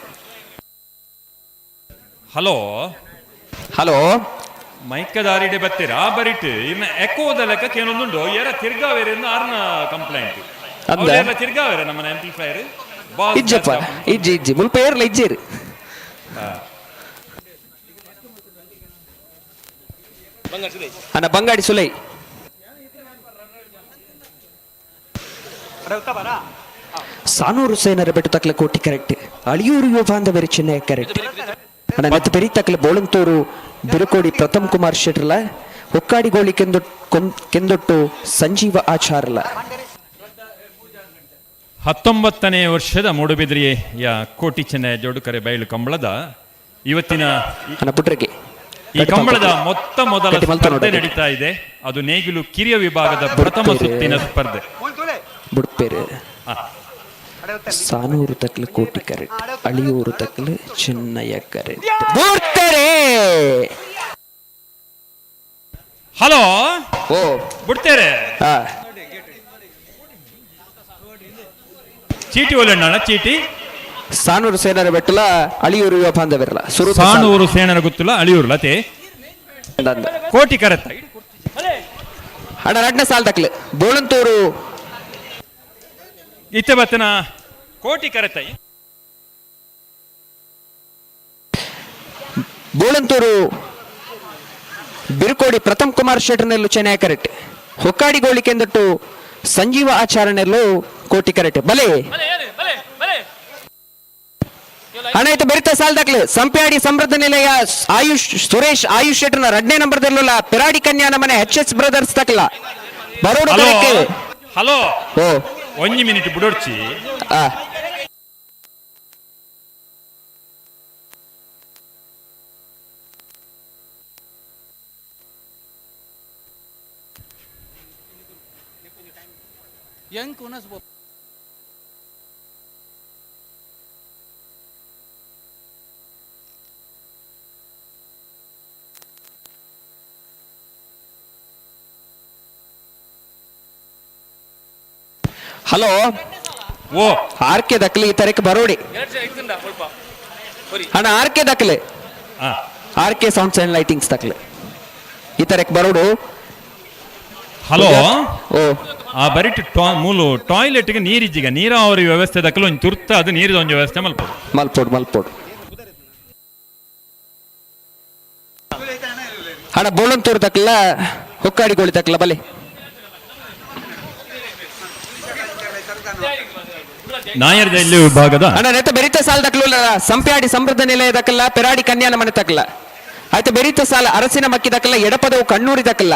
ಹಲೋ ಹಲೋ ಮೈಕದಾರಿಡೆ ಬತ್ತೀರಾ ಬರಿಟ್ ಇನ್ನ ಎಕೋದ ಲೆಕ್ಕಕ್ಕೆ ಏನೊಂದುಂಡು ಏರ ತಿರ್ಗಾವೇರೆ ಆರ್ನ ಕಂಪ್ಲೇಂಟ್. ಅಂದ? ತಿರ್ಗಾವೇರೆ ನಮ್ಮ ಆಂಪ್ಲಿಫೈರ್. ಇಜ್ಜಪ್ಪ ಇಜ್ಜಿ ಇಜ್ಜಿ ಮುಲ್ಪ ಏರ್ಲ ಇಜ್ಜಿರಿ. ಅಣ್ಣ ಬಂಗಾಡಿ ಸುಲೈ. ಸಾನೂರು ಸೇನರ ಬೆಟ್ಟು ತಕ್ಕಲ ಕೋಟಿ ಕರೆಕ್ಟ್, ಅಳಿಯೂರು ಯುವ ಬಾಂಧವರು ಚೆನ್ನೈ ಕರೆಕ್ಟ್. ಅಣ್ಣ ನೆತ್ತ ಬೆರಿ ತಕ್ಕಲ ಬೋಳಂತೂರು ಬಿರುಕೋಡಿ ಪ್ರಥಮ್ ಕುಮಾರ್ ಶೆಟ್ರಲ, ಹೊಕ್ಕಾಡಿಗೋಳಿ ಕೆಂದೊಟ್ಟು ಸಂಜೀವ ಆಚಾರ್ಲ. 19ನೇ ವರ್ಷದ ಮೂಡುಬಿದ್ರಿಯ ಕೋಟಿ ಚೆನ್ನೈ ಜೋಡುಕರೆ ಬಯಲು ಕಂಬಳದ ಇವತ್ತಿನ ಈ ಕಂಬಳದ ಮೊತ್ತ ಮೊದಲ ಸ್ಪರ್ಧೆ ನಡೀತಾ ಇದೆ. ಅದು ನೇಗಿಲು ಕಿರಿಯ ವಿಭಾಗದ ಪ್ರಥಮ ಸುತ್ತಿನ ಸ್ಪರ್ಧೆ. ಬುಡ್ಪೇರು ಸಾನೂರು ತಕ್ಕಲು ಕೋಟಿ ಕರೆಕ್ಟ್, ಅಳಿಯೂರು ತಕ್ಕಲು ಚೆನ್ನಯ್ಯ ಕರೆಕ್ಟ್. ಬುಡ್ತಾರೆ. ಹಲೋ ಓ ಬಿಡ್ತೇರೆ. ಚೀಟಿ ಒಲೆಣ್ಣ ಚೀಟಿ. ಸಾನೂರು ಸೇನರ ಬೆಟ್ಟಲ ಅಳಿಯೂರು ಯುವ ಬಾಂಧವರಲ್ಲ. ಸಾನೂರು ಸೇನರ ಗೊತ್ತಿಲ್ಲ ಅಳಿಯೂರು ಲತೆ ಕೋಟಿ ಕರೆತ್ತ. ಅಣ್ಣ ರಡ್ನ ಸಾಲ್ ತಕ್ಲು ಬೋಳಂತೂರು ಇತ್ತೆ ಬತ್ತನ ಕೋಟಿ ಕರೆತ್ತ. ಬೋಳಂತೂರು ಬಿರುಕೋಡಿ ಪ್ರಥಮ್ ಕುಮಾರ್ ಶೆಟ್ಟರ್ನೆಲ್ಲು ಚೆನ್ನೈ ಕರೆಕ್ಟ್, ಹೊಕ್ಕಾಡಿಗೋಳಿ ಕೆಂದಟ್ಟು ಸಂಜೀವ ಆಚಾರ್ಯನೆಲ್ಲು ಕೋಟಿ ಕರೆಕ್ಟ್. ಬಲೆ ಅಣ್ಣ ಆಯ್ತು ಬೆರಿತ ಸಾಲ್ ದಾಖಲೆ. ಸಂಪ್ಯಾಡಿ ಸಮೃದ್ಧ ನಿಲಯ ಆಯುಷ್ ಸುರೇಶ್ ಆಯುಷ್ ಶೆಟ್ಟರ್ನ ಎರಡನೇ ನಂಬರ್ ದೆಲ್ಲುಲ್ಲ ಪೆರಾಡಿ ಕನ್ಯಾನ ಮನೆ ಎಚ್ ಎಚ್ ಬ್ರದರ್ಸ್ ತಕ್ಲ ಬರೋಡು ಕರೆಕ್ಟ್. ಹಲೋ ಓ ಒಂಜಿ ಮಿನಿಟ್ ಬುಡೋಡ್ಚಿ. ಹಲೋ ಓ ಆರ್ ಕೆ ದಕ್ಲಿ ಈ ತರಕ್ಕೆ ಬರೋಡಿ ಅಣ್ಣ, ಆರ್ ಕೆ ದಕ್ಲೆ, R K sounds and lightings ತಕ್ಲೆ ಈ ತರಕ್ಕೆ ಬರೋಡು. ಹಲೋ. ಓ. ಆ ಬರಿಟ್ ಮೂಲು ಟಾಯ್ಲೆಟ್ಗೆ ನೀರಿಜ್ಜಿಗ ನೀರಾವರಿ ವ್ಯವಸ್ಥೆ ದಕ್ಕಲು ಒಂಜಿ ತುರ್ತ ಅದು ನೀರಿದ ಒಂಜಿ ವ್ಯವಸ್ಥೆ ಮಲ್ಪೋಡು. ಮಲ್ಪೋಡು ಮಲ್ಪೋಡು. ಅಣ್ಣ, ಬೋಳಂತೂರು ತಕ್ಕಲ ಹೊಕ್ಕಾಡಿಗೋಳಿ ತಕ್ಕಲ ಬಲೆ. ನಾಯರ್ ಜೈಲು ವಿಭಾಗದ ಅಣ್ಣ, ನೆತ್ತ ಬೆರಿತ ಸಾಲ ದಕ್ಕಲು ಸಂಪ್ಯಾಡಿ ಸಮೃದ್ಧ ನಿಲಯ ದಕ್ಕಲ್ಲ, ಪೆರಾಡಿ ಕನ್ಯಾನ ಮನೆ ತಕ್ಕಲ ಆಯ್ತು. ಬೆರಿತ ಸಾಲ ಅರಸಿನ ಮಕ್ಕಿ ದಕ್ಕಲ್ಲ, ಎಡಪದವು ಕಣ್ಣೂರಿ ದಕ್ಕಲ್ಲ.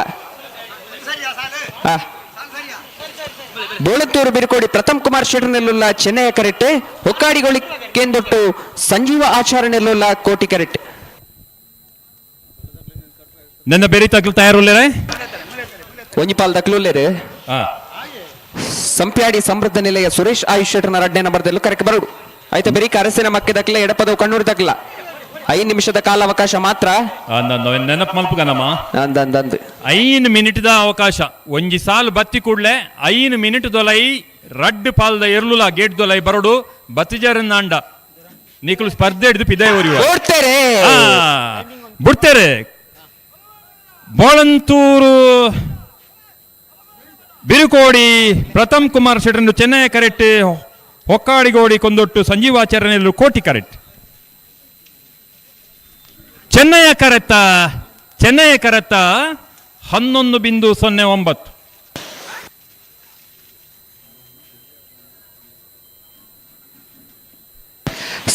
ಬೋಳತ್ತೂರು ಬಿರುಕೋಡಿ ಪ್ರಥಮ್ ಕುಮಾರ್ ಶೆಟ್ಟರ್ನೆಲ್ಲುಲ್ಲ ಚೆನ್ನೈಯ ಕರೆಕ್ಟ್, ಹೊಕ್ಕಾಡಿಗೋಳಿ ಕೇಂದೊಟ್ಟು ಸಂಜೀವ ಆಚಾರ್ಯನೆಲ್ಲುಲ್ಲ ಕೋಟಿ ಕರೆಕ್ಟ್. ನನ್ನ ಬೆರಿತಾಕ್ಲು ತಯಾರುಲ್ಲೇರೆ? ಒಂಜಿ ಪಾಲ್ ದಕ್ಲುಲ್ಲೇರು. ಸಂಪ್ಯಾಡಿ ಸಮೃದ್ಧ ನಿಲಯ ಸುರೇಶ್ ಆಯುಷ್ ಶೆಟ್ಟರ್ನ ರಡ್ಡೆ ನಂಬರ್ದಲ್ಲೂ ಕರೆಕ್ಟ್ ಬರೋಡು. ಆಯ್ತು, ಬೆರಿಕ ಅರಸಿನ ಮಕ್ಕಿ ದಕ್ಕಲ, ಎಡಪದವು ಕಣ್ಣೂರು ದಕ್ಕಲ. 5 ನಿಮಿಷದ ಕಾಲಾವಕಾಶ ಮಾತ್ರ. ನೆನಪು ಮಲ್ಪುಗನಮ್ಮ. ಅಂದಂದಂದು 5 ಮಿನಿಟ್ದ ಅವಕಾಶ. ಒಂಜಿ ಸಾಲು ಬತ್ತಿ ಕೂಡ್ಲೆ 5 ಮಿನಿಟ್ ದೊಲೈ ರಡ್ಡ್ ಪಾಲ್ದ ಎರ್ಲುಲ ಗೇಟ್ ದೊಲೈ ಬರೋಡು. ಬತ್ತಿಜಾರನ್ನಾಂಡ ನೀಕುಲು ಸ್ಪರ್ಧೆ ಹಿಡಿದು ಪಿದೆ ಒರಿಯುವ ಓಡ್ತೇರೆ. ಬಿಡ್ತೇರೆ. ಬೋಳಂತೂರು ಬಿರುಕೋಡಿ ಪ್ರಥಮ್ ಕುಮಾರ್ ಶೆಟ್ಟರ್ನು ಚೆನ್ನೈ ಕರೆಕ್ಟ್, ಹೊಕ್ಕಾಡಿಗೋಡಿ ಕೊಂದೊಟ್ಟು ಸಂಜೀವಾಚಾರ್ಯನೆಲ್ಲೂ ಕೋಟಿ ಕರೆಕ್ಟ್. ಚೆನ್ನೈಯ ಕರೆತ್ತ, ಚೆನ್ನೈಯ ಕರೆತ್ತ 11.09.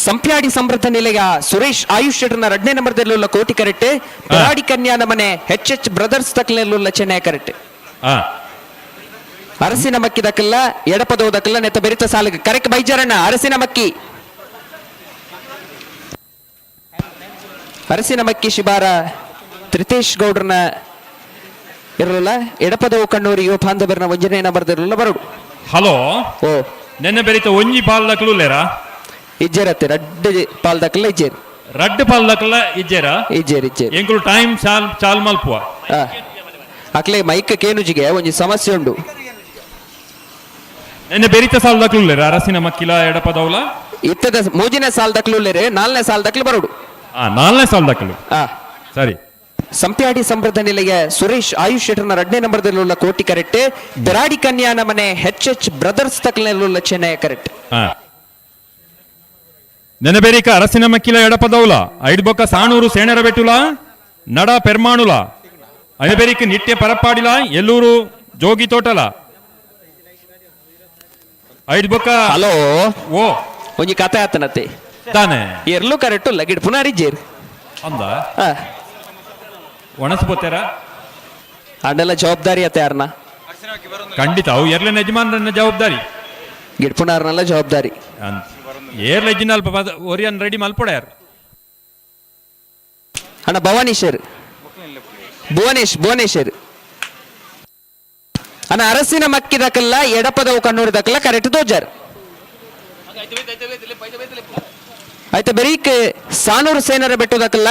ಸಂಪ್ಯಾಡಿ ಸಮೃದ್ಧ ನಿಲಯ ಸುರೇಶ್ ಆಯುಷ್ ಶೆಟ್ಟರ್ನ ರಡ್ನೇ ನಂಬರ್ದಲ್ಲುಲ್ಲ ಕೋಟಿ ಕರೆಕ್ಟ್, ಪೆರಾಡಿ ಕನ್ಯಾನ ಮನೆ ಎಚ್ ಎಚ್ ಬ್ರದರ್ಸ್ ತಕ್ಲೆಲ್ಲುಲ್ಲ ಚೆನ್ನೈ ಕರೆಕ್ಟ್. ಅರಸಿನ ಮಕ್ಕಿ ದಕ್ಕಲ್ಲ, ಎಡಪದವು ದಕ್ಕಲ್ಲ, ನೆತ್ತ ಬೆರಿತ ಸಾಲಿಗೆ ಕರೆಕ್ಟ್ ಬೈಜಾರಣ್ಣ. ಅರಸಿನ ಮಕ್ಕಿ, ಅರಸಿನ ಮಕ್ಕಿ ಶಿಬಾರ ತ್ರಿತೇಶ್ ಗೌಡ್ರನ ಇರಲಿಲ್ಲ, ಎಡಪದವು ಕಣ್ಣೂರಿ ಯುವ ಬಾಂಧವರನ್ನ ಒಂಜನೇ ನಂಬರ್ದಿರಲಿಲ್ಲ ಬರೋಡು. ಹಲೋ. ಓ. ನೆನ್ನೆ ಬೆರಿತ ಒಂಜಿ ಪಾಲ್ ದಕ್ಕಲುಲ್ಲೇರಾ? ಇಜ್ಜೇರತ್ತೆ, ರಡ್ಡು ಪಾಲ್ ದಕ್ಕಲ್ಲ ಇಜ್ಜೇರು. ರಡ್ಡು ಪಾಲ್ ದಕ್ಕಲ ಇಜ್ಜೇರಾ? ಇಜ್ಜೇರ್ ಇಜ್ಜೇರ್. ಎಂಕುಲು ಟೈಮ್ ಚಾಲ್ ಚಾಲ್ ಮಲ್ಪುವ. ಅಕ್ಲೆ ಮೈಕ್ ಕೇನುಜಿಗೆ ಒಂಜಿ ಸಮಸ್ಯೆ ಉಂಡು. ನೆನ್ನೆ ಬೆರಿತ ಸಾಲ್ ದಕ್ಕಲುಲ್ಲೇರಾ ಅರಸಿನ ಮಕ್ಕಿಲ ಎಡಪದವುಲ? ಇತ್ತದ ಮೂಜಿನ ಸಾಲ್ ದಕ್ಕಲುಲ್ಲೇರೆ, ನಾಲ್ನೇ ಸಾಲ್ ದಕ್ಕಲು ಬರೋಡು. ನಾಲ್ನೇ ಸಾಲ್ ದಕ್ಕಲು. ಸರಿ. ಸಂಪ್ಯಾಡಿ ಸಮೃದ್ಧ ನಿಲಯ ಸುರೇಶ್ ಆಯುಷ್ ಶೆಟ್ಟರ್ನ ರಡ್ನೇ ನಂಬರ್ದಲ್ಲುള്ള ಕೋಟಿ ಕರೆಕ್ಟ್, ಬೆರಾಡಿ ಕನ್ಯಾನ ಮನೆ ಎಚ್ ಎಚ್ ಬ್ರದರ್ಸ್ ತಕ್ಲೆಲ್ಲುള്ള ಚೆನ್ನೈ ಕರೆಕ್ಟ್. ನೆನಬೆರಿಕ ಅರಸಿನ ಮಕ್ಕಿಲ ಎಡಪದೌಲ, ಐಡ್ ಬೊಕ್ಕ ಸಾಣೂರು ಸೇಣರ ಬೆಟ್ಟುಲ ನಡ ಪೆರ್ಮಾಣುಲ, ಐಬೆರಿಕ ನಿತ್ಯ ಪರಪ್ಪಾಡಿಲ ಎಲ್ಲೂರು ಜೋಗಿ ತೋಟಲ, ಐಡ್ ಬೊಕ್ಕ. ಹಲೋ. ಓ. ಒಂಜಿ ಕತೆ ಆತನತ್ತೆ. ತಾನೆ ಎರ್ಲು ಕರೆಕ್ಟ್ ಲಗಿಡ್ ಪುನಾರಿ ಜೇರ್ ಅಂದ ಒಣಸ್ಬೋತೇರ? ಅಣ್ಣೆಲ್ಲ ಜವಾಬ್ದಾರಿ ಅತ್ತೆ ಯಾರನ್ನ? ಖಂಡಿತ ಅವು ಎರ್ಲಿನ ಯಜಮಾನ್ರನ್ನ ಜವಾಬ್ದಾರಿ. ಗಿಡ್ಪುನಾರ್ನೆಲ್ಲ ಜವಾಬ್ದಾರಿ. ಏರ್ಲ ಯಜಮಾನ್ ಅಲ್ಪ ಒರಿಯನ್ ರೆಡಿ ಮಲ್ಪೊಡ್ಯಾರ. ಅಣ್ಣ ಭವಾನೀಶ್ವರ್ ಭುವನೇಶ್ ಭುವನೇಶ್ವರ್ ಅಣ್ಣ, ಅರಸಿನ ಮಕ್ಕಿ ದಕ್ಕಲ್ಲ, ಎಡಪದವು ಕಣ್ಣೂರು ದಕ್ಕಲ್ಲ ಕರೆಕ್ಟ್ ತೋಜಾರ್. ಆಯ್ತು, ಬೆರೀಕ್ ಸಾನೂರು ಸೇನರ ಬೆಟ್ಟು ದಕ್ಕಲ್ಲ,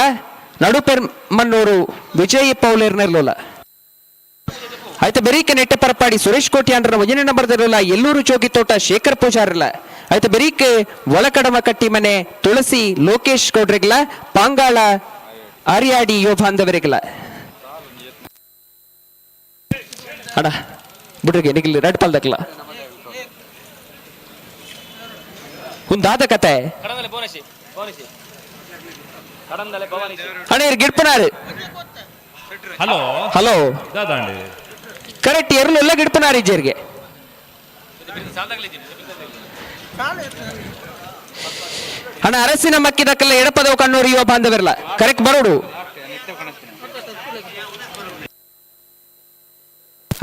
ನಡುಪೆರ್ ಮನ್ನೂರು ವಿಜಯ್ ಪೌಲೇರ್ನೆರ್ಲೋಲ. ಆಯ್ತು, ಬೆರೀಕ್ ನೆಟ್ಟೆ ಪರಪಾಡಿ ಸುರೇಶ್ ಕೋಟಿ ಅಂಡ್ರನ ಒಂಜನೇ ನಂಬರ್ ಇರಲಿಲ್ಲ, ಎಲ್ಲೂರು ಚೋಗಿ ತೋಟ ಶೇಖರ್ ಪೂಜಾರಿಲ್ಲ. ಆಯ್ತು, ಬೆರೀಕ್ ಒಳಕಡಮ ಕಟ್ಟಿ ಮನೆ ತುಳಸಿ ಲೋಕೇಶ್ ಗೌಡ್ರಿಗ್ಲ, ಪಾಂಗಾಳ ಆರ್ಯಾಡಿ ಯುವ ಬಾಂಧವರಿಗ್ಲ. ಅಣ್ಣ ಬಿಡ್ರಿಗೆ ನಿಗಿಲ್ ರೆಡ್ ಪಾಲ್ ದಕ್ಲ ಒಂದಾದ ಕತೆ. ಅಣ್ಣ ಇರ್ ಗಿಡ್ಪನಾರು. ಹಲೋ. ಹಲೋ. ದಾದಾಂಡಿ. ಕರೆಕ್ಟ್ ಎರ್ಲು ಎಲ್ಲ ಗಿಡ್ಪನಾರು ಇಜ್ಜೇರಿಗೆ. ಅಣ್ಣ ಅರಸಿನ ಮಕ್ಕಿ ದಕ್ಕಲ್ಲ, ಎಡಪದವು ಕಣ್ಣೂರು ಯುವ ಬಾಂಧವರಲ್ಲ ಕರೆಕ್ಟ್ ಬರೋಡು.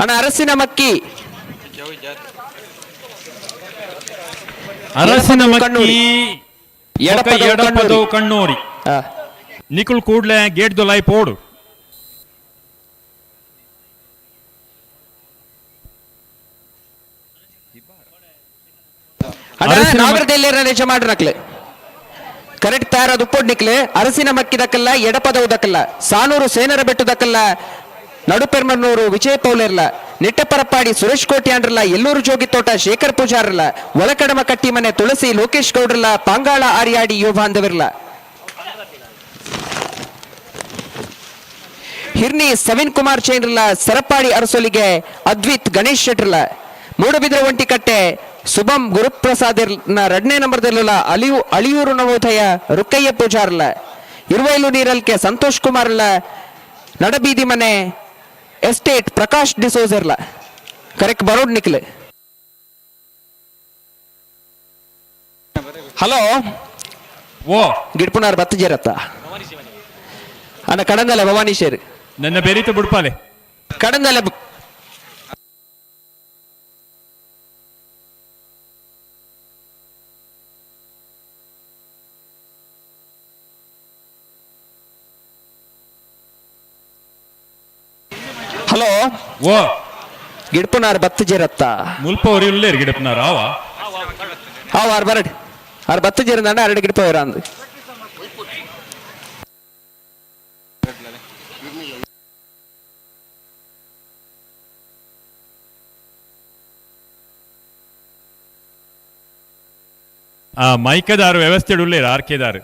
ಅಣ್ಣ ಅರಸಿನ ಮಕ್ಕಿ, ಅರಸಿನ ಮಕ್ಕಿ ಎಡಪದವು ಎಡಪದವು ಕಣ್ಣೂರಿ ನಿಕುಲ್ ಕೂಡ್ಲೆ ಗೇಟ್ ದೊಲೈ ಪೋಡು. ಯಜಮಾನರಕ್ಲೆ ಕರೆಕ್ಟ್ ತಯಾರಾದ ಉಪ್ಪೊಡ್ ನಿಕ್ಲೆ ಅರಸಿನ ಮಕ್ಕಿದಕ್ಕಲ್ಲ ಎಡಪದವುದಕ್ಕಲ್ಲ ಸಾನೂರು ಸೇನರ ಬೆಟ್ಟದಕ್ಕಲ್ಲ ನಡುಪೆರ್ಮನ್ನೂರು ವಿಜಯ ಪೌಲೆರ್ಲ ನಿಟ್ಟಪರಪ್ಪಾಡಿ ಸುರೇಶ್ ಕೋಟ್ಯಾಂಡ್ರಲ್ಲ ಎಲ್ಲೂರು ಜೋಗಿತೋಟ ಶೇಖರ್ ಪೂಜಾರ್ರಲ್ಲ ಒಳಕಡಮ ಕಟ್ಟಿಮನೆ ತುಳಸಿ ಲೋಕೇಶ್ ಗೌಡ್ರಲ್ಲ ಪಾಂಗಾಳ ಆರ್ಯಾಡಿ ಯುವ ಬಾಂಧವಿರ್ಲ ಹಿರ್ನಿ ಸವಿನ್ ಕುಮಾರ್ ಚೈನ್ರಲ್ಲ ಸರಪಾಡಿ ಅರಸೊಲಿಗೆ ಅದ್ವಿತ್ ಗಣೇಶ್ ಶೆಟ್ರಲ್ಲ ಮೂಡಬಿದ್ರೆ ಒಂಟಿಕಟ್ಟೆ ಸುಬಂ ಗುರುಪ್ರಸಾದ್ ರಡ್ನೇ ನಂಬರ್ದಲ್ಲ ಅಳಿಯೂರು ನವೋದಯ ರುಕ್ಕಯ್ಯ ಪೂಜಾರ್ಲ ಇರುವೈಲು ನೀರಲ್ಕೆ ಸಂತೋಷ್ ಕುಮಾರ್ ನಡಬೀದಿ ಮನೆ ಎಸ್ಟೇಟ್ ಪ್ರಕಾಶ್ ಡಿಸೋಜರ್ಲ ಕರೆಕ್ಟ್ ಬರೋಡ್ ನಿಕ್ಲೆ. ಹಲೋ ಓ ಗಿಡ್ಪುನಾರ್ ಬತ್ತು ಜೇರತ್ತ ಅಣ್ಣ ಕಡಂದಲೆ ಭವಾನಿ ಶೇರ್ ನನ್ನ ಬೆರೀತ ಬುಡ್ಪಾಲೆ ಕಡಂದಲೆ. ಹಲೋ ಓ ಗಿಡ್ಪುನಾರ್ ಬತ್ತು ಜೇರತ್ತ ಮುಲ್ಪ ಅವ್ರು ಇಲ್ಲೇರು ಗಿಡಪುನಾರ್ ಆವ ಆವ ಆರ್ ಬರಡ್ ಆರ್ ಬತ್ತು ಜೇರಂದ ಅರಡು ಗಿಡಪ ಅಂದು. ಆ ಮೈಕದಾರು ವ್ಯವಸ್ಥೆ ಉಳ್ಳೇರು ಆರ್ಕೆದಾರು.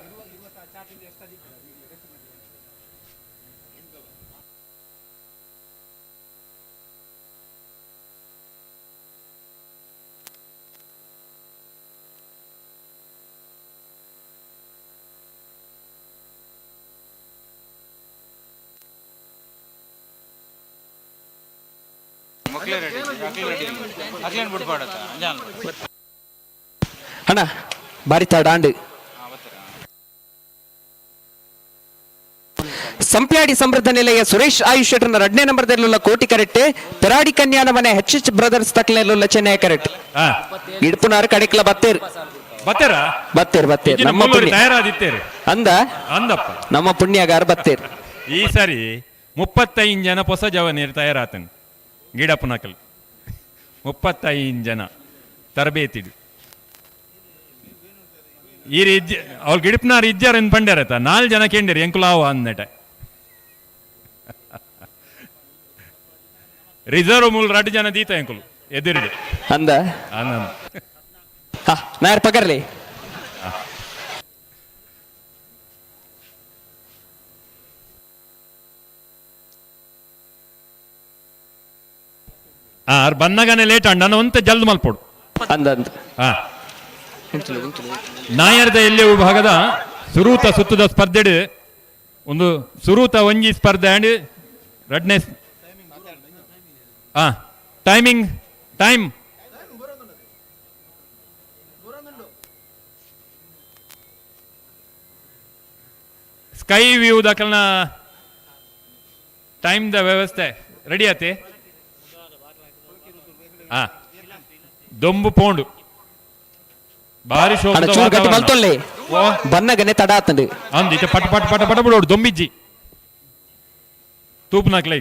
ಅಣ್ಣ ಬಾರಿ ತಾಡಾಂಡು ಸಂಪ್ಯಾಡಿ ಸಮೃದ್ಧ ನಿಲಯ ಸುರೇಶ್ ಆಯುಷ್ ಶೆಟ್ಟರ್ನ ಎರಡನೇ ನಂಬರ್ದಲ್ಲಿಲ್ಲ ಕೋಟಿ ಕರೆಕ್ಟ್ ಪೆರಾಡಿ ಕನ್ಯಾನ ಮನೆ ಎಚ್ ಎಚ್ ಬ್ರದರ್ಸ್ ತಕ್ಲೆಲ್ಲ ಚೆನ್ನೈ ಕರೆಕ್ಟ್ ಇಡ್ಪುನಾರು ಕಡೆಕ್ಲ ಬತ್ತೇರ್ ಬತ್ತೇರ ಬತ್ತೇರ್ ಬತ್ತೇರ್ ನಮ್ಮ ಪುಣ್ಯ ತಯಾರಾದಿತ್ತೇರು ಅಂದ ಅಂದಪ್ಪ ನಮ್ಮ ಪುಣ್ಯಗಾರ ಬತ್ತೇರ್. ಈ ಸರಿ 35 ಜನ ಹೊಸ ಜವನೀರು ತಯಾರಾತನ್ ಗಿಡಪ್ಪನಕಲ್ 35 ಜನ ತರಬೇತಿ ಈ ಇಜ್ಜ ಅವ್ಳು ಗಿಡಪ್ನಾರು ಇಜ್ಜಾರ ಏನು ಪಂಡ್ಯಾರತ್ತ 4 ಜನ ಕೇಂಡಿರಿ ಎಂಕುಲಾವ ಅಂದಟ ರಿಸರ್ವ್ ಮೂಲ 2 ಜನ ದೀತ ಎಂಕುಲು ಎದುರಿಡು ಅಂದ ಅಂದ ನಾಯರ್ ಪಕರ್ಲಿ. ಆರ್ ಬನ್ನಗನೆ ಲೇಟ್ ಅಂಡ ನಾನು ಒಂತೆ ಜಲ್ದ್ ಮಲ್ಪೊಡು ಅಂದ ಅಂದ. ನಾಯರ್ದ ಎಲ್ಲಿ ವಿಭಾಗದ ಸುರೂತ ಸುತ್ತದ ಸ್ಪರ್ಧೆಡು ಒಂದು ಸುರೂತ ಒಂಜಿ ಸ್ಪರ್ಧೆ ಅಂಡ್ ರಡ್ನೆ ಟೈಮಿಂಗ್ ಟೈಮ್ ಸ್ಕೈ ವ್ಯೂ ದಕಲ್ನ ಟೈಮ್ the ವ್ಯವಸ್ಥೆ ರೆಡಿ ಆತೆ. ದೊಂಬು ಪೋಂಡು ಬಾರಿ ಅಣ್ಣ ಚೂರು ಗಟ್ಟಿ ಮಲ್ತೊಲ್ಲೆ ಬನ್ನಗನೆ ತಡ ಆತಂಡು ಅಂದ್ ಇತ್ತೆ ಪಟ ಪಟ ಪಟ ಪಟ ಬಿಡೋಡು ದೊಂಬಿಜ್ಜಿ ತೂಪುನಾಕ್ಲೆ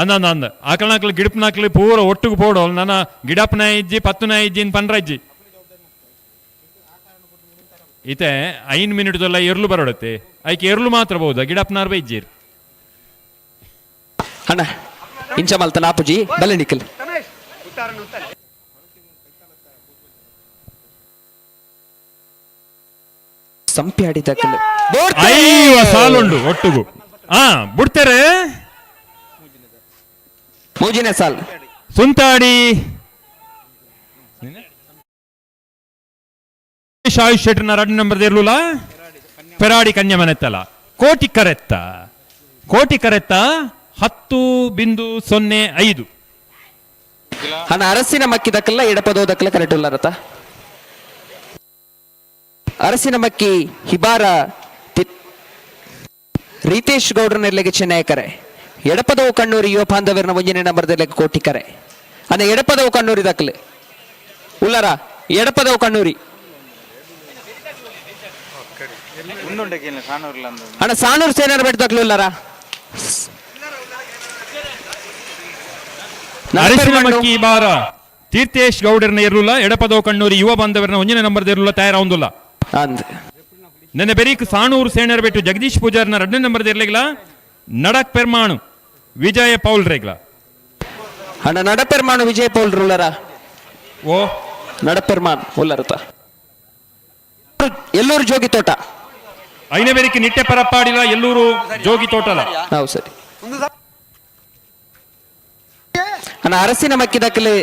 ಅಂದ ಅಂದ ಅಂದ ಆಕಳನಾಕ್ಲು ಗಿಡಪ್ನಾಕ್ಲು ಪೂರ ಒಟ್ಟುಗು ಪೋಡು ನನ್ನ ಗಿಡಪ್ಪನ ಇಜ್ಜಿ ಪತ್ತುನ ಇಜ್ಜಿ ಇನ್ ಪಂಡ್ರ ಇಜ್ಜಿ ಇತ್ತೆ 5 ಮಿನಿಟ್ ದೊಲ್ಲ ಎರ್ಲು ಬರೋಡತ್ತೆ ಐಕೆ ಎರ್ಲು ಮಾತ್ರ ಬಹುದಾ ಗಿಡಪ್ಪನಾರ್ ಬೈಜ್ಜಿರ್. ಅಣ್ಣ ಇಂಚ ಮಲ್ತ ನಾಪುಜಿ ಬಲೆ ನಿಖಲ್ ಸಂಪ್ಯಾಡಿ ದಕ್ಕಲು ಐವ ಸಾಲುಂಡು ಒಟ್ಟುಗು ಬಿಡ್ತಾರೆ ಮೂಜಿನ ಸಾಲ್ ಸುಂತಾಡಿ ಆಯುಷ್ ಶೆಟ್ಟರ್ನ 2 ನಂಬರ್ ಇರ್ಲುಲ ಪೆರಾಡಿ ಕನ್ಯಾ ಮನೆತ್ತಲ ಕೋಟಿ ಕರೆತ್ತ ಕೋಟಿ ಕರೆತ್ತ 10.05. ಅಣ್ಣ ಅರಸಿನ ಮಕ್ಕಿ ದಕ್ಕಲ್ಲ ಎಡಪದೋ ದಕ್ಕಲ ಕರೆಕ್ಟ್ ಉಲ್ಲಾರತ ಅರಸಿನ ಮಕ್ಕಿ ಹಿಬಾರ ರೀತೇಶ್ ಗೌಡ್ರನೆಲ್ಲೆಗೆ ಚೆನ್ನೈ ಕರೆ ಎಡಪದವು ಕಣ್ಣೂರಿ ಯುವ ಬಾಂಧವ್ಯರನ ಒಂಜನೇ ನಂಬರ್ದೆಲ್ಲೆಗೆ ಕೋಟಿ ಕರೆ ಅಣ್ಣ ಎಡಪದವು ಕಣ್ಣೂರಿ ದಕ್ಕಲೆ ಉಲ್ಲರ ಎಡಪದವು ಕಣ್ಣೂರಿ ಅಣ್ಣ ಸಾನೂರು ಸೇನರ್ ಬೆಟ್ಟ ದಕ್ಕಲು ಉಲ್ಲರ ಅರಿಶಿನ ಮಕ್ಕಿ ಬಾರ ತೀರ್ಥೇಶ್ ಗೌಡರ್ನ ಎರ್ಲುಲ್ಲ ಎಡಪದವು ಕಣ್ಣೂರಿ ಯುವ ಬಾಂಧವರನ್ನ ಒಂಜನೇ ನಂಬರ್ ಎರ್ಲುಲ್ಲ ತಯಾರಾವುದಿಲ್ಲ. ನೆನ್ನೆ ಬೆರೀಕ್ ಸಾಣೂರು ಸೇಣರ್ ಬೆಟ್ಟು ಜಗದೀಶ್ ಪೂಜಾರ್ನ ಎರಡನೇ ನಂಬರ್ ಇರ್ಲಿಲ್ಲ ನಡಕ್ ಪೆರ್ಮಾಣು ವಿಜಯ ಪೌಲ್ ರೇಗ್ಲ. ಅಣ್ಣ ನಡಪೆರ್ಮಾಣು ವಿಜಯ ಪೌಲ್ ಉಲ್ಲರ? ಓ ನಡಪೆರ್ಮಾನ್ ಉಲ್ಲರತ. ಎಲ್ಲೂರು ಜೋಗಿ ತೋಟ. ಐನೇ ಬೆರಿಕ್ ನಿಟ್ಟೆ ಪರಪ್ಪಾಡಿಲ್ಲ ಎಲ್ಲೂರು ಜೋಗಿ ತೋಟಲ. ಹೌದು ಸರಿ. ಅಣ್ಣ ಅರಸಿನ ಮಕ್ಕಿ ದಕ್ಕಲು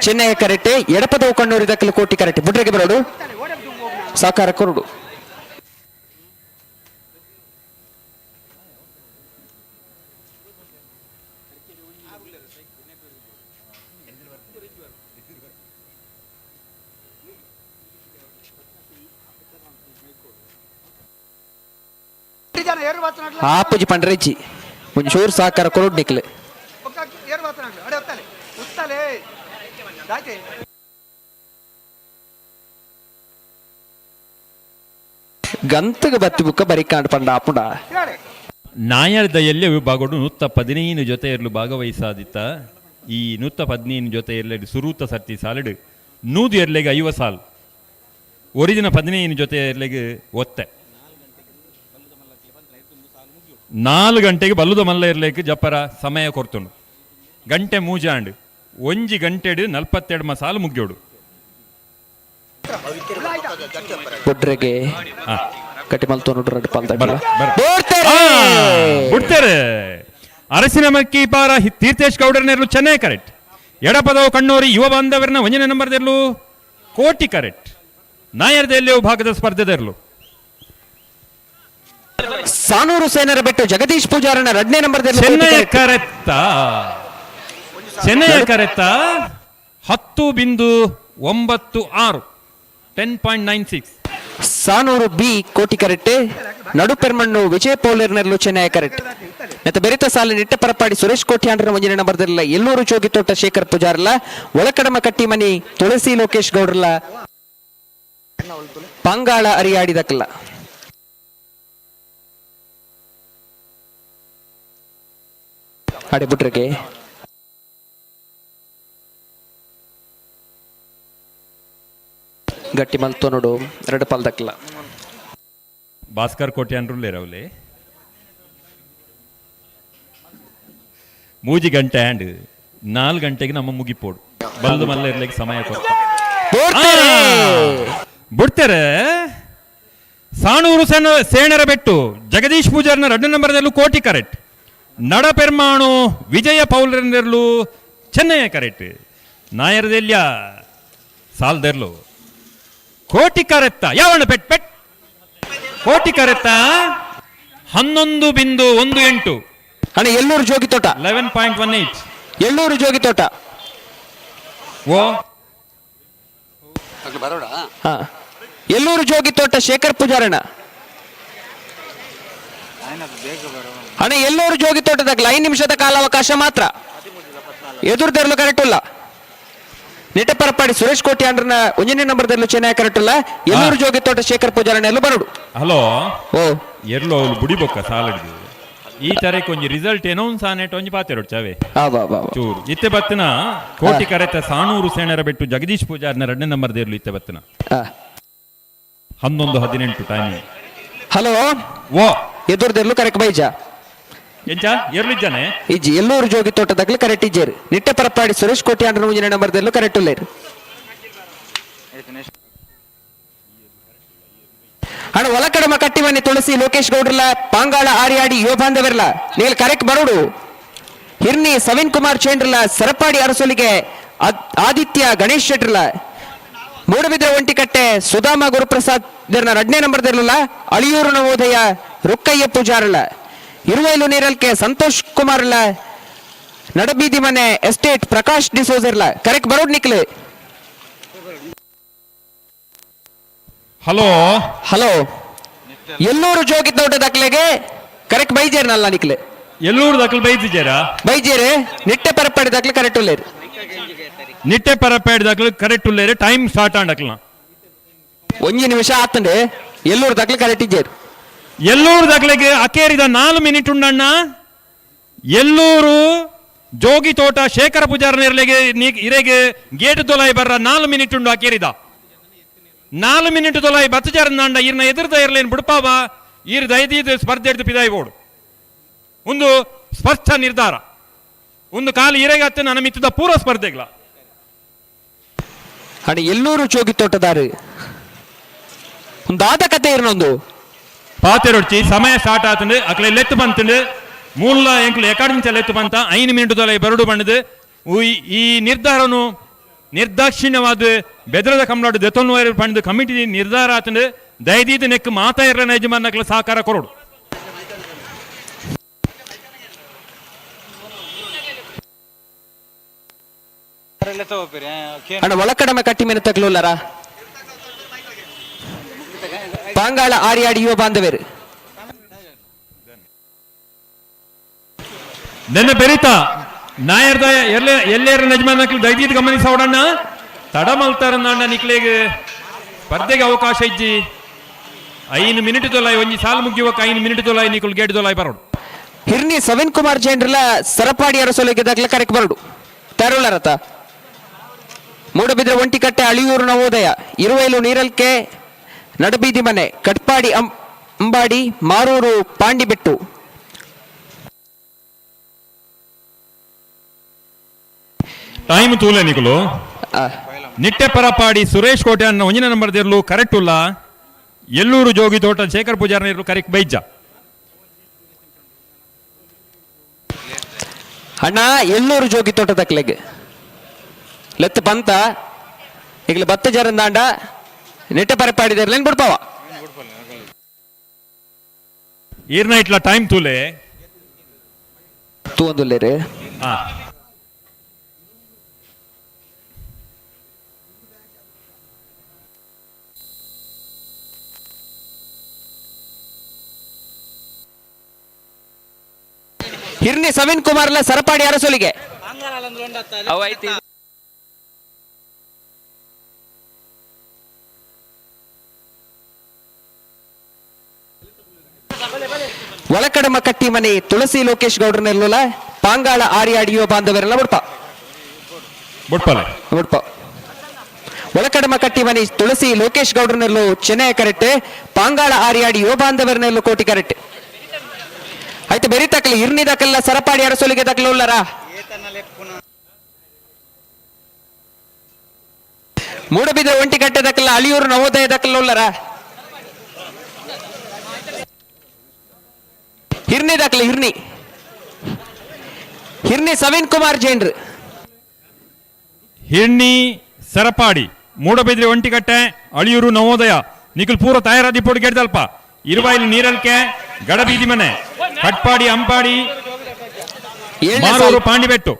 ಚೆನ್ನೈ ಕರೆಕ್ಟ್, ಎಡಪದವು ಕಣ್ಣೂರಿ ದಕ್ಕಲು ಕೋಟಿ ಕರೆಕ್ಟ್. ಬುಡ್ರೆಗೆ ಬರೋಡು ಸಾಕಾರ ಕೊರಡು. ಆಪುಜಿ ಪಂಡ್ರೆಜ್ಜಿ ಒಂಚೂರು ಸಾಕಾರ ಕೊರಡು ನಿಕ್ಲೆ. ಗಂತಗ ಬತ್ತಿ ಬುಕ್ಕ ಬರಿಕಾಂಡ್ ಪಂಡ ಆಪುಂಡ. ನಾಯರ್ದ ಎಲ್ಲೆ ವಿಭಾಗಡು 115 ಜೊತೆ ಇರಲು ಭಾಗವಹಿಸಾದಿತ್ತ. ಈ 115 ಜೊತೆ ಇರಲಿ ಸುರೂತ ಸರ್ತಿ ಸಾಲಿಡು 100 ಎರ್ಲೆಗೆ 50 ಸಾಲ್ ಒರಿಜಿನ 15 ಜೊತೆ ಇರ್ಲೆಗೆ ಒತ್ತೆ 4 ಗಂಟೆಗೆ ಬಲ್ಲುದ ಮಲ್ಲ ಇರ್ಲೇಕ್ ಜಪ್ಪರ ಸಮಯ ಕೊರ್ತುಂಡು. ಗಂಟೆ ಮೂಜಾಂಡ್ 1 ಗಂಟೆಡು 42 ಸಾಲು ಮುಗ್ಯೋಡು. ಬುಡ್ರೆಗೆ ಕಟ್ಟಿಮಲ್ ಬಿಡ್ತಾರೆ. ಅರಸಿನ ಮಕ್ಕಿ ಪಾರ ತೀರ್ಥೇಶ್ ಗೌಡರ್ನೆರ್ಲು ಚೆನ್ನೈ ಕರೆಕ್ಟ್, ಎಡಪದವು ಕಣ್ಣೂರಿ ಯುವ ಬಾಂಧವರನ್ನ ಒಂದನೇ ನಂಬರ್ದೆರ್ಲು ಕೋಟಿ ಕರೆಕ್ಟ್, ನಾಯರ್ದೆಲ್ಲಿ ಭಾಗದ ಸ್ಪರ್ಧೆದೆರ್ಲು. ಸಾನೂರು ಸೇನರ ಬೆಟ್ಟು ಜಗದೀಶ್ ಪೂಜಾರನ ಎರಡನೇ ನಂಬರ್ ಚೆನ್ನೈ ಕರೆಕ್ತ. ಚೆನ್ನೈ ಕರೆಕ್ತ 10.96 10.96. ಸಾನೂರು ಬಿ ಕೋಟಿ ಕರೆಕ್ಟ್, ನಡುಪೆರ್ಮಣ್ಣು ವಿಜಯ ಪೌಲೇರ್ನೆರ್ಲು ಚೆನ್ನೈ ಕರೆಕ್ಟ್. ಮತ್ತೆ ಬೆರಿತ ಸಾಲಿ ನಿಟ್ಟ ಪರಪಾಡಿ ಸುರೇಶ್ ಕೋಟ್ಯಾಂಡ್ರ ಒಂಜನೇ ನಂಬರ್ದಿರಲ್ಲ ಎಲ್ಲೂರು ಜೋಗಿತೋಟ ಶೇಖರ್ ಪೂಜಾರಲ್ಲ, ಒಳಕಡಮ ಕಟ್ಟಿಮನಿ ತುಳಸಿ ಲೋಕೇಶ್ ಗೌಡ್ರಲ್ಲ, ಪಂಗಾಳ ಅರಿಯಾಡಿದಕ್ಕಲ್ಲ. ಅಡೆ ಬಿಟ್ರಿಗೆ ಗಟ್ಟಿ ಮಲ್ತೋ ನೋಡು ಎರಡು ಪಾಲ್ದಕ್ಕಲ್ಲ. ಭಾಸ್ಕರ್ ಕೋಟ್ಯಾನ್ರುಲ್ಲೇರ್ ಅವಲೇ 3 ಗಂಟೆ ಆ್ಯಂಡ್ 4 ಗಂಟೆಗೆ ನಮ್ಮ ಮುಗಿಪೋಡು ಬಲ್ದು ಮಲ್ಲ ಇರ್ಲಿಕ್ಕೆ ಸಮಯ ಬಿಡ್ತಾರೆ. ಸಾಣೂರು ಸೇಣರ ಬೆಟ್ಟು ಜಗದೀಶ್ ಪೂಜಾರ್ನ 2 ನಂಬರ್ದಲ್ಲೂ ಕೋಟಿ ಕರೆಕ್ಟ್, ನಡ ಪೆರ್ಮಾಣು ವಿಜಯ ಪೌಲರೆಂದೆರ್ಲು ಚೆನ್ನಯ್ಯ ಕರೆಕ್ಟ್, ನಾಯರದೆಲ್ಯ ಸಾಲ್ದೆರ್ಲು ಕೋಟಿ ಕರೆತ್ತ ಯಾವಣ್ಣ ಪೆಟ್ ಪೆಟ್ ಕೋಟಿ ಕರೆತ್ತ 11.18. ಅಣ್ಣ ಎಲ್ಲೂರು ಜೋಗಿ ತೋಟ 11.18. ಎಲ್ಲೂರು ಜೋಗಿ ತೋಟ. ಓ ಎಲ್ಲೂರು ಜೋಗಿ ತೋಟ ಶೇಖರ್ ಪೂಜಾರಣ್ಣ. ಅಣ್ಣ ಎಲ್ಲೂರು ಜೋಗಿ ತೋಟದಾಗ 5 ನಿಮಿಷದ ಕಾಲಾವಕಾಶ ಮಾತ್ರ, ಎದುರುದೆರಲು ಕರೆಕ್ಟ್ ಇಲ್ಲ. ನಿಟ್ಟಪರಪಾಡಿ ಸುರೇಶ್ ಕೋಟಿ ಅಂಡ್ರನ ಒಂಜನೇ ನಂಬರ್ದಲ್ಲೂ ಚೆನ್ನೈ ಕರೆಕ್ಟ್ ಇಲ್ಲ. ಎಲ್ಲೂರು ಜೋಗಿ ತೋಟ ಶೇಖರ್ ಪೂಜಾರಣ್ಣ ಎಲ್ಲೂ ಬರೋಡು. ಹಲೋ ಓ ಎಲ್ಲೋ ಅವಳು ಬುಡಿಬೊಕ್ಕ ಸಾಲಡ್ದು ಈ ತರಕ್ಕೆ ಒಂಜಿ ರಿಸಲ್ಟ್ ಏನೋ ಸಾನೆಟ್ ಒಂಜಿ ಪಾತೆರೋಡು ಚಾವೆ ಚೂರು ಇತ್ತೆ ಬತ್ತಿನ ಕೋಟಿ ಕರೆತ ಸಾಣೂರು ಸೇಣರ ಬೆಟ್ಟು ಜಗದೀಶ್ ಪೂಜಾರ್ನ 2ನೇ ನಂಬರ್ ದೇರ್ಲು ಇತ್ತೆ ಬತ್ತಿನ 11:18 ಟೈಮಿಂಗ್. ಹಲೋ ಓ ಎದುರ್ದೆರ್ಲು ಕರೆಕ್ಟ್ ಬೈಜ ಎಂಚ ಎರ್ಲಿದ್ದಾನೆ ಇಜ್ಜಿ ಎಲ್ಲೂರು ಜೋಗಿ ತೋಟದಾಗಲಿ ಕರೆಕ್ಟ್ ಇಜ್ಜೇರು. ನಿಟ್ಟೆ ಪರಪಾಡಿ ಸುರೇಶ್ ಕೋಟಿ ಅಂಡ್ರನ ಒಂಜನೇ ನಂಬರ್ದಲ್ಲೂ ಕರೆಕ್ಟ್ ಉಲ್ಲೇರು. ಅಣ್ಣ ಒಲಕಡಮ ಕಟ್ಟಿಮನಿ ತುಳಸಿ ಲೋಕೇಶ್ ಗೌಡ್ರಲ್ಲ, ಪಾಂಗಾಳ ಆರ್ಯಾಡಿ ಯುವ ಬಾಂಧವರ್ಲ ನೀಲ್ ಕರೆಕ್ಟ್ ಬರೋಡು. ಹಿರ್ನಿ ಸವಿನ್ ಕುಮಾರ್ ಚೇಂಡ್ರಲ್ಲ, ಸರಪಾಡಿ ಅರಸೊಲಿಗೆ ಆದಿತ್ಯ ಗಣೇಶ್ ಶೆಟ್ರಲ್ಲ, ಮೂಡಬಿದ್ರೆ ಒಂಟಿಕಟ್ಟೆ ಸುಧಾಮ ಗುರುಪ್ರಸಾದ್ 2ನೇ ನಂಬರ್ದಿರಲಿಲ್ಲ, ಅಳಿಯೂರು ನವೋದಯ ರುಕ್ಕಯ್ಯ ಪೂಜಾರಲ್ಲ, ಇರುವೈಲು ನೀರಲ್ಕೆ ಸಂತೋಷ್ ಕುಮಾರ್ ಅಲ್ಲ, ನಡಬೀದಿ ಮನೆ ಎಸ್ಟೇಟ್ ಪ್ರಕಾಶ್ ಡಿಸೋಜರ್ಲ ಕರೆಕ್ಟ್ ಬರೋಡ್ ನಿಕ್ಲೆ. ಹಲೋ ಹಲೋ ಎಲ್ಲೂರು ಜೋಗಿ ತೋಟ ದಾಖಲೆಗೆ ಕರೆಕ್ಟ್ ಬೈಜೇರ್ನಲ್ಲ ನಿಕ್ಲೆ. ಎಲ್ಲೂರು ದಾಖಲೆ ಬೈದಿದ್ದೀರಾ? ಬೈಜೇರೆ ನಿಟ್ಟೆ ಪರಪಾಡಿ ದಾಖಲೆ ಕರೆಕ್ಟ್ ಉಲ್ಲೇರು. ನಿಟ್ಟೆ ಪರಪಾಡಿ ದಾಖಲೆ ಕರೆಕ್ಟ್ ಉಲ್ಲೇರು. ಟೈಮ್ ಸ್ಟಾರ್ಟ್ ಆಂಡಕ್ಲ 1 ನಿಮಿಷ ಆತಂಡೆ. ಎಲ್ಲೂರು ದಾಖಲೆ ಕರೆಕ್ಟ್ ಇಜ್ಜೇರು. ಎಲ್ಲೂರು ದಾಖಲೆಗೆ ಅಕೇರಿದ 4 ಮಿನಿಟ್ ಉಂಡಣ್ಣ. ಎಲ್ಲೂರು ಜೋಗಿ ತೋಟ ಶೇಖರ ಪೂಜಾರನಿರ್ಲಿಗೆ ಇರೆಗೆ ಗೇಟ್ ತೊಲಾಯಿ ಬರ್ರ 4 ಮಿನಿಟ್ ಉಂಡು ಆಕೇರಿದ 4 ಮಿನಿಟ್ ತೊಲಾಯಿ ಬತ್ತಜಾರ ನಾಂಡ ಇರ್ನ ಎದುರ್ದ ಇರ್ಲೇನು ಬಿಡ್ಪಾವ ಈರ್ ದಯದೀದ್ ಸ್ಪರ್ಧೆ ಹಿಡಿದು ಪಿದಾಯಿ ಬೋಡು ಒಂದು ಸ್ಪಷ್ಟ ನಿರ್ಧಾರ ಒಂದು ಕಾಲು ಇರೆಗತ್ತೆ ನನ್ನ ಮಿತ್ತದ ಪೂರ್ವ ಸ್ಪರ್ಧೆಗಳ ಅಣ್ಣ ಎಲ್ಲೂರು ಜೋಗಿ ತೋಟದಾರು ಒಂದಾದ ಕತೆ ಇರ್ನೊಂದು ಪಾತೆರೊಡ್ಚಿ ಸಮಯ ಸ್ಟಾರ್ಟ್ ಆತಂಡು ಅಕ್ಲೆ ಲೆತ್ತು ಬಂತಂಡು ಮೂಲ ಎಂಕ್ಲು ಎಕಾಡೆಮಿಚ ಲೆತ್ತು ಬಂತ 5 ಮಿನಿಟ್ ತೊಲೆ ಬರಡು ಬಂಡದು ಈ ನಿರ್ಧಾರನು ನಿರ್ದಾಕ್ಷಿಣ್ಯವಾದ ಬೆದರದ ಕಮಲಾಡು ದೆತ್ತೊನ್ನು ಪಂಡು ಕಮಿಟಿ ನಿರ್ಧಾರ ಆತಂಡು ದಯದೀದ ನೆಕ್ ಮಾತಾ ಇರಲ ಯಜಮಾನಕ್ಲ ಸಹಕಾರ ಕೊರಡು. ಅಣ್ಣ ಒಳಕಡಮ ಕಟ್ಟಿ ಮೇಲೆ ತಗ್ಲುಲ್ಲರ ಪಾಂಗಾಳ ಆರ್ಯಾಡಿ ಯುವ ಬಾಂಧವರು ನೆನ್ನೆ ಬೆರೀತಾ ನಾಯರ್ದ ಎಲ್ಲೆ ಎಲ್ಲೇರ ಯಜಮಾನಕ್ಲು ದಯದೀದ್ ಗಮನಿಸೋಡಣ್ಣ ತಡ ಮಲ್ತಾರನ್ನ ನಿಕ್ಲೆಗ್ ಸ್ಪರ್ಧೆಗೆ ಅವಕಾಶ ಇಜ್ಜಿ 5 ಮಿನಿಟ್ ತೊಲಾಯಿ ಒಂಜಿ ಸಾಲು ಮುಗಿಯುವಕ್ಕೆ 5 ಮಿನಿಟ್ ತೊಲಾಯಿ ನಿಕುಲ್ ಗೇಟ್ ತೊಲಾಯಿ ಬರೋಡು. ಹಿರ್ನಿ ಸವಿನ್ ಕುಮಾರ್ ಜೈನ್ರಲ್ಲ ಸರಪಾಡಿ ಅರಸೊಲೆಗೆ ದಾಖಲೆ ಕರೆಕ್ ಬರಡು ತರುಳರತ ಮೂಡಬಿದ್ರೆ ಒಂಟಿಕಟ್ಟೆ ಅಳಿಯೂರು ನವೋದಯ ಇರುವೈಲು ನೀರಲ್ಕೆ ನಡಬೀದಿ ಮನೆ ಕಟ್ಪಾಡಿ ಅಂಬಾಡಿ ಮಾರೂರು ಪಾಂಡಿಬೆಟ್ಟು. ಟೈಮ್ ತೂಲೆ ನಿಕುಲು ನಿಟ್ಟೆ ಪರಪಾಡಿ ಸುರೇಶ್ ಕೋಟೆ ಅನ್ನ ಒಂಜಿನ ನಂಬರ್ ದಿರ್ಲು ಕರೆಕ್ಟ್ ಉಲ್ಲ ಎಲ್ಲೂರು ಜೋಗಿ ತೋಟ ಶೇಖರ್ ಪೂಜಾರ್ ಇರ್ಲು ಕರೆಕ್ಟ್ ಬೈಜ. ಅಣ್ಣ ಎಲ್ಲೂರು ಜೋಗಿ ತೋಟ ತಕ್ಲೆಗ್ ಲೆತ್ತ ಬಂತ ಈಗಲೇ ಬತ್ತ ಜರಂದಾಂಡ ನಿಟ್ಟೆ ಪರಪಾಡಿದಿರ್ಲೇನ್ ಬಿಡ್ಪಾವ ಈರ್ನ ಇಟ್ಲ ಟೈಮ್ ತೂಲೆ ತೂ ಒಂದುಲ್ಲೇರು. ಹಿರ್ನಿ ಸವಿನ್ ಕುಮಾರ್ಲ ಸರಪಾಡಿ ಅರಸೊಲಿಗೆ ಒಳಕಡಮ ಕಟ್ಟಿ ಮನೆ ತುಳಸಿ ಲೋಕೇಶ್ ಗೌಡ್ರನೆಲ್ಲುಲ ಪಾಂಗಾಳ ಆರ್ಯಾಡಿ ಯುವ ಬಾಂಧವರೆಲ್ಲ ಬುಡ್ಪ ಬುಡ್ಪಲೆ ಬುಡ್ಪ. ಒಳಕಡಮ ಕಟ್ಟಿ ಮನೆ ತುಳಸಿ ಲೋಕೇಶ್ ಗೌಡ್ರನೆಲ್ಲು ಚೆನ್ನೈ ಕರೆಕ್ಟ್ ಪಾಂಗಾಳ ಆರ್ಯಾಡಿ ಯುವ ಬಾಂಧವರನೆಲ್ಲು ಕೋಟಿ ಕರೆಕ್ಟ್ ಆಯ್ತು ಬೆರಿ ತಕಲಿ ಇರ್ನಿ ದಕಲ್ಲ ಸರಪಾಡಿ ಅರಸೊಲಿಗೆ ತಕಲ ಉಲ್ಲರ ಮೂಡಬಿದ್ರೆ ಒಂಟಿಕಟ್ಟೆ ದಕಲ್ಲ ಅಳಿಯೂರು ನವೋದಯ ದಕಲ್ಲ ಉಲ್ಲರ ಹಿರ್ನಿ ದಾಖಲೆ ಹಿರ್ನಿ ಹಿರ್ನಿ ಸವಿನ್ ಕುಮಾರ್ ಜೈನ್ರು ಹಿರ್ಣಿ ಸರಪಾಡಿ ಮೂಡಬಿದ್ರೆ ಒಂಟಿಕಟ್ಟೆ ಅಳಿಯೂರು ನವೋದಯ ನಿಖಿಲ್ ಪೂರ ತಯಾರಾದಿ ಪೊಡಿ ಗೆಡ್ದಲ್ಪ ಇರುವಾಯಿಲ್ ನೀರಲ್ಕೆ ಗಡಬೀದಿ ಮನೆ ಕಟ್ಪಾಡಿ ಅಂಪಾಡಿ ಮಾರೂರು ಪಾಂಡಿಬೆಟ್ಟು.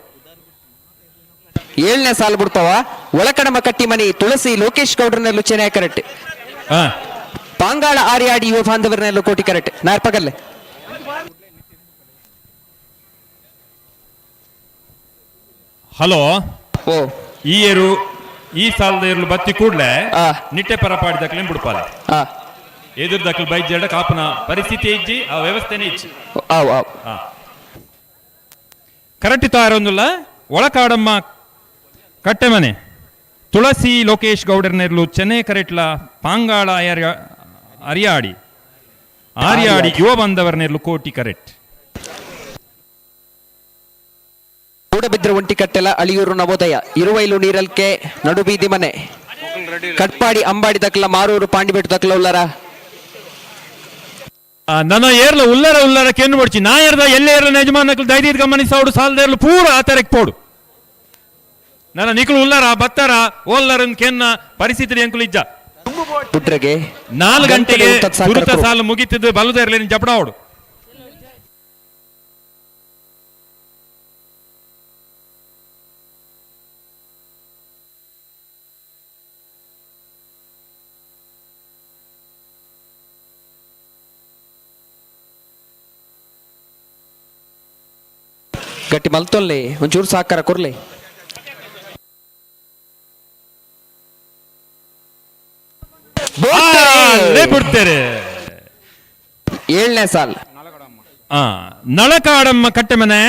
7ನೇ ಸಾಲು ಬಿಡ್ತಾವ ಒಳಕಡಮ ಕಟ್ಟಿ ಮನೆ ತುಳಸಿ ಲೋಕೇಶ್ ಗೌಡ್ರನೆಲ್ಲು ಚೆನ್ನೈ ಕರೆಕ್ಟ್ ಪಾಂಗಾಳ ಆರ್ಯಾಡಿ ಯುವ ಬಾಂಧವರನೆಲ್ಲು ಕೋಟಿ ಕರೆಕ್ಟ್ ನಾರ್ಪಗಲ್ಲೆ. ಹಲೋ ಓ ಈ ಏರು ಈ ಸಾಲದ ಏರ್ಲು ಬತ್ತಿ ಕೂಡ್ಲೆ ನಿಟ್ಟೆ ಪರಪಾಡಿ ದಕ್ಲೆ ಬಿಡ್ಪಾಲೆ ಎದುರು ದಕ್ಲು ಬೈಜೆರಡ ಕಾಪನ ಪರಿಸ್ಥಿತಿ ಇಜ್ಜಿ ಆ ವ್ಯವಸ್ಥೆನೇ ಇಜ್ಜಿ. ಕರೆಕ್ಟ್ ತಾರೊಂದುಲ್ಲ ಒಳಕಾಡಮ್ಮ ಕಟ್ಟೆ ಮನೆ ತುಳಸಿ ಲೋಕೇಶ್ ಗೌಡರ್ನೆರ್ಲು ಚೆನ್ನೈ ಕರೆಟ್ಲ ಪಾಂಗಾಳ ಅರಿಯಾಡಿ ಆರ್ಯಾಡಿ ಯುವ ಬಂದವರ್ನೆರ್ಲು ಕೋಟಿ ಕರೆಕ್ಟ್. ಮೂಡಬಿದ್ರೆ ಒಂಟಿಕಟ್ಟೆಲ ಅಳಿಯೂರು ನವೋದಯ ಇರುವೈಲು ನೀರಲ್ಕೆ ನಡುಬೀದಿ ಮನೆ ಕಟ್ಪಾಡಿ ಅಂಬಾಡಿ ದಕ್ಲ ಮಾರೂರು ಪಾಂಡಿಬೆಟ್ಟು ದಕ್ಲ ಉಲ್ಲರ ನನ್ನ ಏರ್ಲ ಉಲ್ಲರ ಉಲ್ಲರ ಕೆನ್ನು ಬಡ್ಚಿ ನಾ ಏರ್ದ ಎಲ್ಲೇ ಏರ್ಲ ಯಜಮಾನಕ್ಲು ದೈದೀದ್ ಗಮನಿಸೋಡು ಸಾಲದ ಪೂರ ಆತರಕ್ಕೆ ಪೋಡು ನನ್ನ ನಿಕುಲು ಉಲ್ಲರ ಬತ್ತಾರ ಓಲ್ಲರನ್ ಕೆನ್ನ ಪರಿಸ್ಥಿತಿ ಎಂಕುಲು ಇಜ್ಜ ಪುಟ್ರಗೆ 4 ಗಂಟೆಗೆ ಸುರುತ ಸಾಲು ಮುಗಿತಿದ್ದು ಬಲದ ಇರಲಿ ಜಪಡಾವಡು. ಗಟ್ಟಿ ಮಲ್ತೊಲ್ಲೆ ಒಂಚೂರು ಸಾಕಾರ ಕೊರ್ಲೆ. ಬಿಡ್ತಾರೆ 7ನೇ ಸಾಲ್ ನಳಕಾಡಮ್ಮ ಕಟ್ಟೆಮನೆ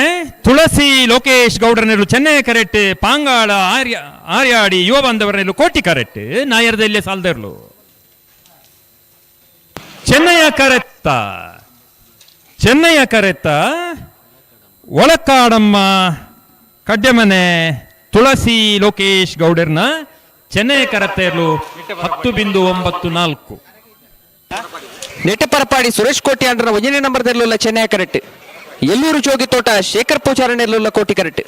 ತುಳಸಿ ಲೋಕೇಶ್ ಗೌಡರನೆಲ್ಲು ಚೆನ್ನೈ ಕರೆಕ್ಟ್, ಪಾಂಗಾಳ ಆರ್ಯ ಆರ್ಯಾಡಿ ಯುವ ಬಾಂಧವರನೆಲ್ಲು ಕೋಟಿ ಕರೆಕ್ಟ್, ನಾಯರ್ದಲ್ಲೇ ಸಾಲ್ದರ್ಲು. ಚೆನ್ನೈಯ ಕರೆತ್ತ, ಚೆನ್ನೈಯ ಕರೆತ್ತ ಒಳಕಾಡಮ್ಮ ಕಡ್ಡೆಮನೆ ತುಳಸಿ ಲೋಕೇಶ್ ಗೌಡರ್ನ ಚೆನ್ನೈ ಕರೆತ್ತ ಇರ್ಲು 10.94. ನೆಟ್ಟಪರಪಾಡಿ ಸುರೇಶ್ ಕೋಟಿ ಅಂಡ್ರನ ಒಂಜನೇ ನಂಬರ್ ದೆರ್ಲುಲ್ಲ ಚೆನ್ನೈ ಕರೆಕ್ಟ್. ಎಲ್ಲೂರು ಜೋಗಿ ತೋಟ ಶೇಖರ್ ಪೂಜಾರನೆರ್ಲುಲ್ಲ ಕೋಟಿ ಕರೆಕ್ಟ್.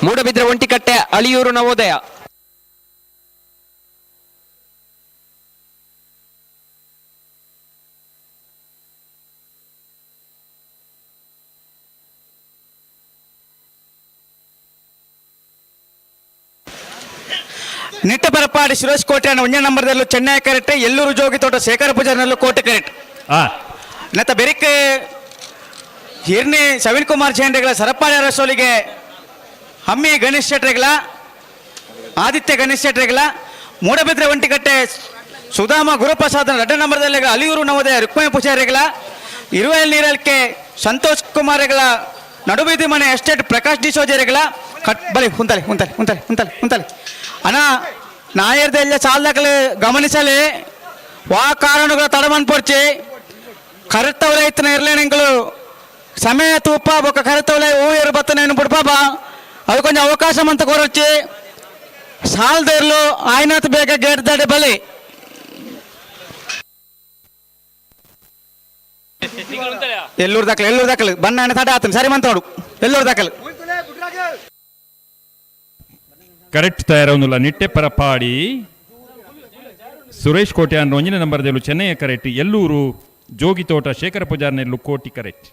ಮೂಡಬಿದ್ರೆ ಒಂಟಿಕಟ್ಟೆ ಅಳಿಯೂರು ನವೋದಯ. ನಿಟ್ಟಪರಪಾಡಿ ಸುರೇಶ್ ಕೋಟೆ ಒಂಜನೇ ನಂಬರ್ದಲ್ಲೂ ಚೆನ್ನೈ ಕರೆಕ್ಟ್, ಎಲ್ಲೂರು ಜೋಗಿ ತೋಟ ಶೇಖರ ಪೂಜಾರಿನಲ್ಲೂ ಕೋಟೆ ಕರೆಕ್ಟ್. ನತ್ತ ಬೆರಿಕ್ ಹಿರ್ನಿ ಸವಿನ್ ಕುಮಾರ್ ಜೈನ್ರೆಗಳ ಸರಪಾಡಿ ಅರಸೋಲಿಗೆ ಹಮ್ಮಿ ಗಣೇಶ್ ಶೆಟ್ರೆಗಳ ಆದಿತ್ಯ ಗಣೇಶ್ ಶೆಟ್ರೆಗಳ ಮೂಡಬಿದ್ರೆ ಒಂಟಿಕಟ್ಟೆ ಸುಧಾಮ ಗುರುಪ್ರಸಾದ್ ಎರಡನೇ ನಂಬರ್ದಲ್ಲಿ ಅಲಿಯೂರು ನವೋದಯ ರುಕ್ಮಯ ಪೂಜಾರಿಗಳ ಇರುವೆಲ್ ನೀರಲ್ಕೆ ಸಂತೋಷ್ ಕುಮಾರ್ಗಳ ನಡುಬೀದಿ ಮನೆ ಎಸ್ಟೇಟ್ ಪ್ರಕಾಶ್ ಡಿ ಸೋಜರಿಗಳ ಕಟ್ ಬಲಿ ಹುಂತಲೆ ಹುಂತಲೆ ಹುಂತಲೆ ಹುಂತಲೆ ಹುಂತಲೆ ಅಣ್ಣ ನಾಯರ್ದೆಲ್ಲ ಸಾಲ್ದಾಕಲೆ ಗಮನಿಸಲಿ ವಾ ಕಾರಣಗಳ ತಡಮನ್ ಪೊರ್ಚಿ ಕರೆತ್ತವಳೆ ಇತ್ತನ ಇರ್ಲೇನೆಂಗಳು ಸಮಯ ತೂಪ ಬೊಕ್ಕ ಕರೆತ್ತವಳೆ ಹೂ ಏರು ಬತ್ತನೇನು ಬಿಡ್ಪಾಪ ಅದು ಕೊಂಚ ಅವಕಾಶ ಅಂತ ಕೋರೊಚ್ಚಿ ಸಾಲ್ದೇರ್ಲು ಆಯ್ನಾತ್ ಬೇಗ ಗೇಟ್ ದಾಡೆ ಬಲಿ. ಎಲ್ಲೂರು ದಾಖಲೆ, ಎಲ್ಲೂರು ದಾಖಲೆ ಬಣ್ಣ ಹಣ ತಡ ಆತನ ಸರಿ ಮಂತೋಡು ಎಲ್ಲೂರು ದಾಖಲೆ ಕರೆಕ್ಟ್ ತಯಾರವನ್ನುಲ್ಲ. ನಿಟ್ಟೆ ಪರಪಾಡಿ ಸುರೇಶ್ ಕೋಟ್ಯಾನ್ ಒಂಜನೇ ನಂಬರ್ ದೆಲ್ಲು ಚೆನ್ನೈಯ ಕರೆಕ್ಟ್, ಎಲ್ಲೂರು ಜೋಗಿತೋಟ ಶೇಖರ ಪೂಜಾರ್ನೆಲ್ಲು ಕೋಟಿ ಕರೆಕ್ಟ್.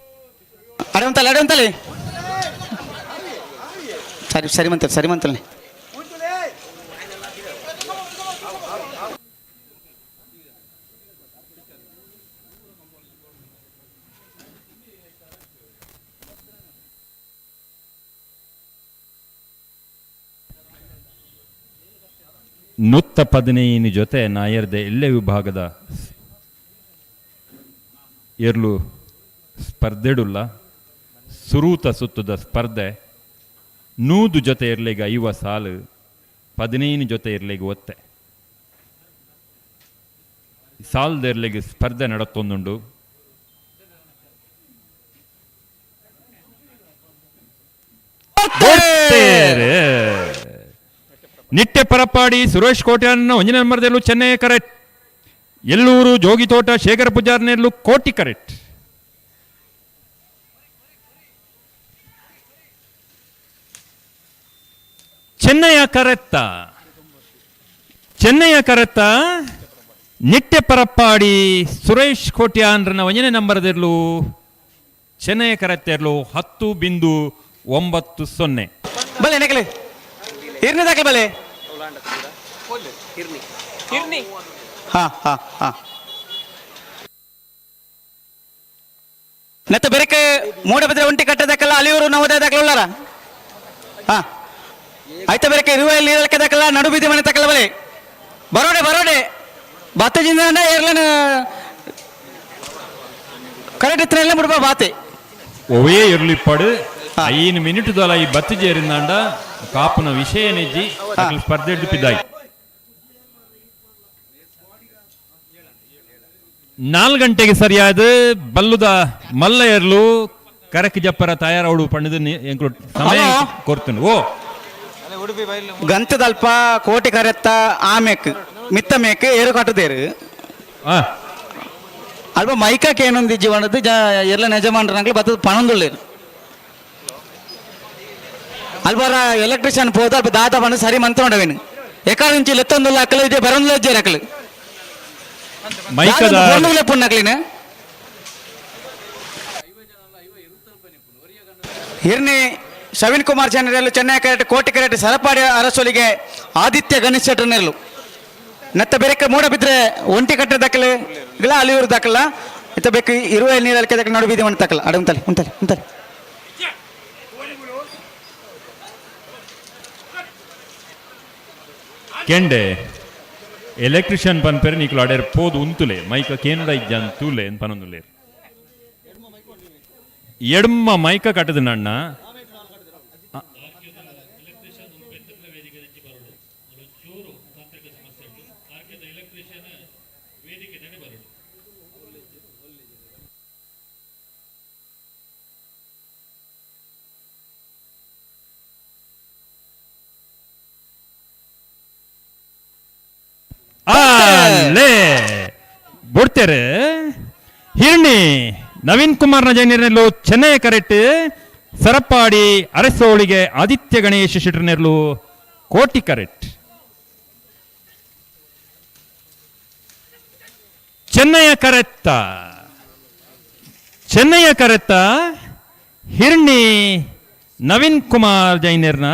ಅಡೆ ಅಡೆ ಅಂತಲೆ ಸರಿ ಸರಿ ಮಂತಲೆ ಸರಿ ಮಂತಲೆ. 115 ಜೊತೆ ನಾಯರ್ದೆ ಎಲ್ಲೇ ವಿಭಾಗದ ಎರ್ಲು ಸ್ಪರ್ಧೆಡುಲ್ಲ. ಸುರೂತ ಸುತ್ತದ ಸ್ಪರ್ಧೆ 100 ಜೊತೆ ಇರ್ಲಿಗೆ 50 ಸಾಲು, 15 ಜೊತೆ ಇರ್ಲಿಗೆ ಒತ್ತೆ ಸಾಲದೆರ್ಲಿಗೆ ಸ್ಪರ್ಧೆ ನಡತ್ತೊಂದುಂಡು. ನಿಟ್ಟೆ ಪರಪಾಡಿ ಸುರೇಶ್ ಕೋಟ್ಯಾನ್ ಒಂಜನೇ ನಂಬರ್ದಲ್ಲೂ ಚೆನ್ನೈ ಕರೆಕ್ಟ್, ಎಲ್ಲೂರು ಜೋಗಿತೋಟ ಶೇಖರ ಪೂಜಾರ್ನೆಲ್ಲು ಕೋಟಿ ಕರೆಕ್ಟ್. ಚೆನ್ನೈಯ ಕರೆತ್ತ, ಚೆನ್ನೈಯ ಕರೆತ್ತ ನಿಟ್ಟೆ ಪರಪ್ಪಾಡಿ ಸುರೇಶ್ ಕೋಟ್ಯಾನ್ರನ ಒಂಜನೇ ನಂಬರ್ದಿರ್ಲು ಚೆನ್ನೈಯ ಕರೆತ್ತೆರ್ಲು 10.90. ಬಲೆ ನೆಕಲೆ ಇರ್ನಿ ದಾಖಲೆ ಬಲೆ. ಹಾ ಹಾ ಹಾ ನೆತ್ತ ಬೆರಕೆ ಮೂಡಬಿದ್ರೆ ಒಂಟಿ ಕಟ್ಟದಕ್ಕಲ್ಲ ಅಲಿಯೂರು ನವೋದಯ ದಾಖಲೆ ಉಳ್ಳಾರ. ಹಾ ಆಯ್ತಾ ಬೆರಕೆ ಇರುವೆಯಲ್ಲಿ ನೀರಕ್ಕೆ ದಾಖಲ ನಡುಬೀದಿ ಮನೆ ತಕ್ಕಲ್ಲ ಬಲೆ ಬರೋಡೆ ಬರೋಡೆ ಬತ್ತಜಿಂದ ಏರ್ಲನ ಕರೆಕ್ಟ್ ಇತ್ತನೆಲ್ಲ ಮುಡ್ಬಾ ಬಾತೆ ಒವೇ ಇರ್ಲಿಪ್ಪಡು 5 ಮಿನಿಟ್ ದೊಲ ಈ ಬತ್ತಿ ಜೇರಿಂದಾಂಡ ಕಾಪುನ ವಿಷಯ ನೆಜ್ಜಿ ಸ್ಪರ್ಧೆ ಪಿದ್ದಾಯಿ 4 ಗಂಟೆಗೆ ಸರಿಯಾದ ಬಲ್ಲುದ ಮಲ್ಲ ಎರ್ಲು ಕರಕ್ ಜಪ್ಪರ ತಯಾರವಡು ಪಣ್ಣದು ಸಮಯ ಕೊಡ್ತೀನಿ. ಓ ಗಂತದಲ್ಪ ಕೋಟಿ ಕರೆತ್ತ ಆಮೇಕ್ ಮಿತ್ತ ಮೇಕ್ ಏರು ಕಟ್ಟದೇರು ಅಲ್ಪ ಮೈಕಕ್ಕೆ ಏನೊಂದು ಜೀವನದ್ದು ಎಲ್ಲ ಯಜಮಾನ್ರಂಗ್ಲಿ ಬತ್ತದ ಪಣೊಂದುಳ್ಳೇರು ಅಲ್ಬಾರ ಎಲೆಕ್ಟ್ರಿಷಿಯನ್ ಪೋದ ಅಲ್ಪ ದಾತ ಪಂಡ ಸರಿ ಮಂತ್ರ ಎక్కడ నుంచి లెత్తొందుల అక్కలు ఇదే బరందులు వచ్చారు అక్కలు ಪುಣ್ಣಕ್ಲಿನ ಹಿರ್ನಿ ಶವಿನ್ ಕುಮಾರ್ ಜನರಲ್ಲು ಚೆನ್ನೈ ಕರೆಟ್ ಕೋಟಿ ಕರೆಟ್ ಸರಪಾಡಿ ಅರಸೊಲಿಗೆ ಆದಿತ್ಯ ಗಣೇಶ್ ಶೆಟ್ಟರ್ನೆಲ್ಲು ನತ್ತ ಬೆರಕೆ ಮೂಡ ಬಿದ್ರೆ ಒಂಟಿ ಕಟ್ಟೆ ದಾಖಲೆ ಇಲ್ಲ ಅಲಿಯೂರು ದಾಖಲ ಇತ್ತ ಬೇಕು ಇರುವ ನೀರಲ್ಲಿ ನಡು ಬೀದಿ ಮನೆ ತಕಲ ಅಡ ಉಂತಲೆ ಉಂತಲೆ ಉಂತಲೆ. ಕೆಂಡೆ ಎಲೆಕ್ಟ್ರಿಷಿಯನ್ ಪನ್ಪೆರೆ ನಿಕ್ಲು ಅಡೇರ್ ಪೋದು ಉಂತುಲೆ ಮೈಕ ಕೇನುಡ ಇಜ್ಜಾನ್ ತೂಲೆ ಪನೊಂದುಲೆ ಎಡ್ಮ ಮೈಕ ಕಟ್ಟದ ನಣ್ಣ. ಅಲ್ಲೇ ಬುಡ್ತೇರೆ ಹಿರ್ಣಿ ನವೀನ್ ಕುಮಾರ್ನ ಜೈನರ್ನೆಲ್ಲು ಚೆನ್ನೈ ಕರೆಕ್ಟ್ ಸರಪಾಡಿ ಅರಸೋಳಿಗೆ ಆದಿತ್ಯ ಗಣೇಶ ಶೆಟ್ಟರ್ನೆರ್ಲು ಕೋಟಿ ಕರೆಕ್ಟ್. ಚೆನ್ನೈಯ ಕರೆತ್ತ ಚೆನ್ನೈಯ ಕರೆತ್ತ ಹಿರ್ಣಿ ನವೀನ್ ಕುಮಾರ್ ಜೈನರ್ನ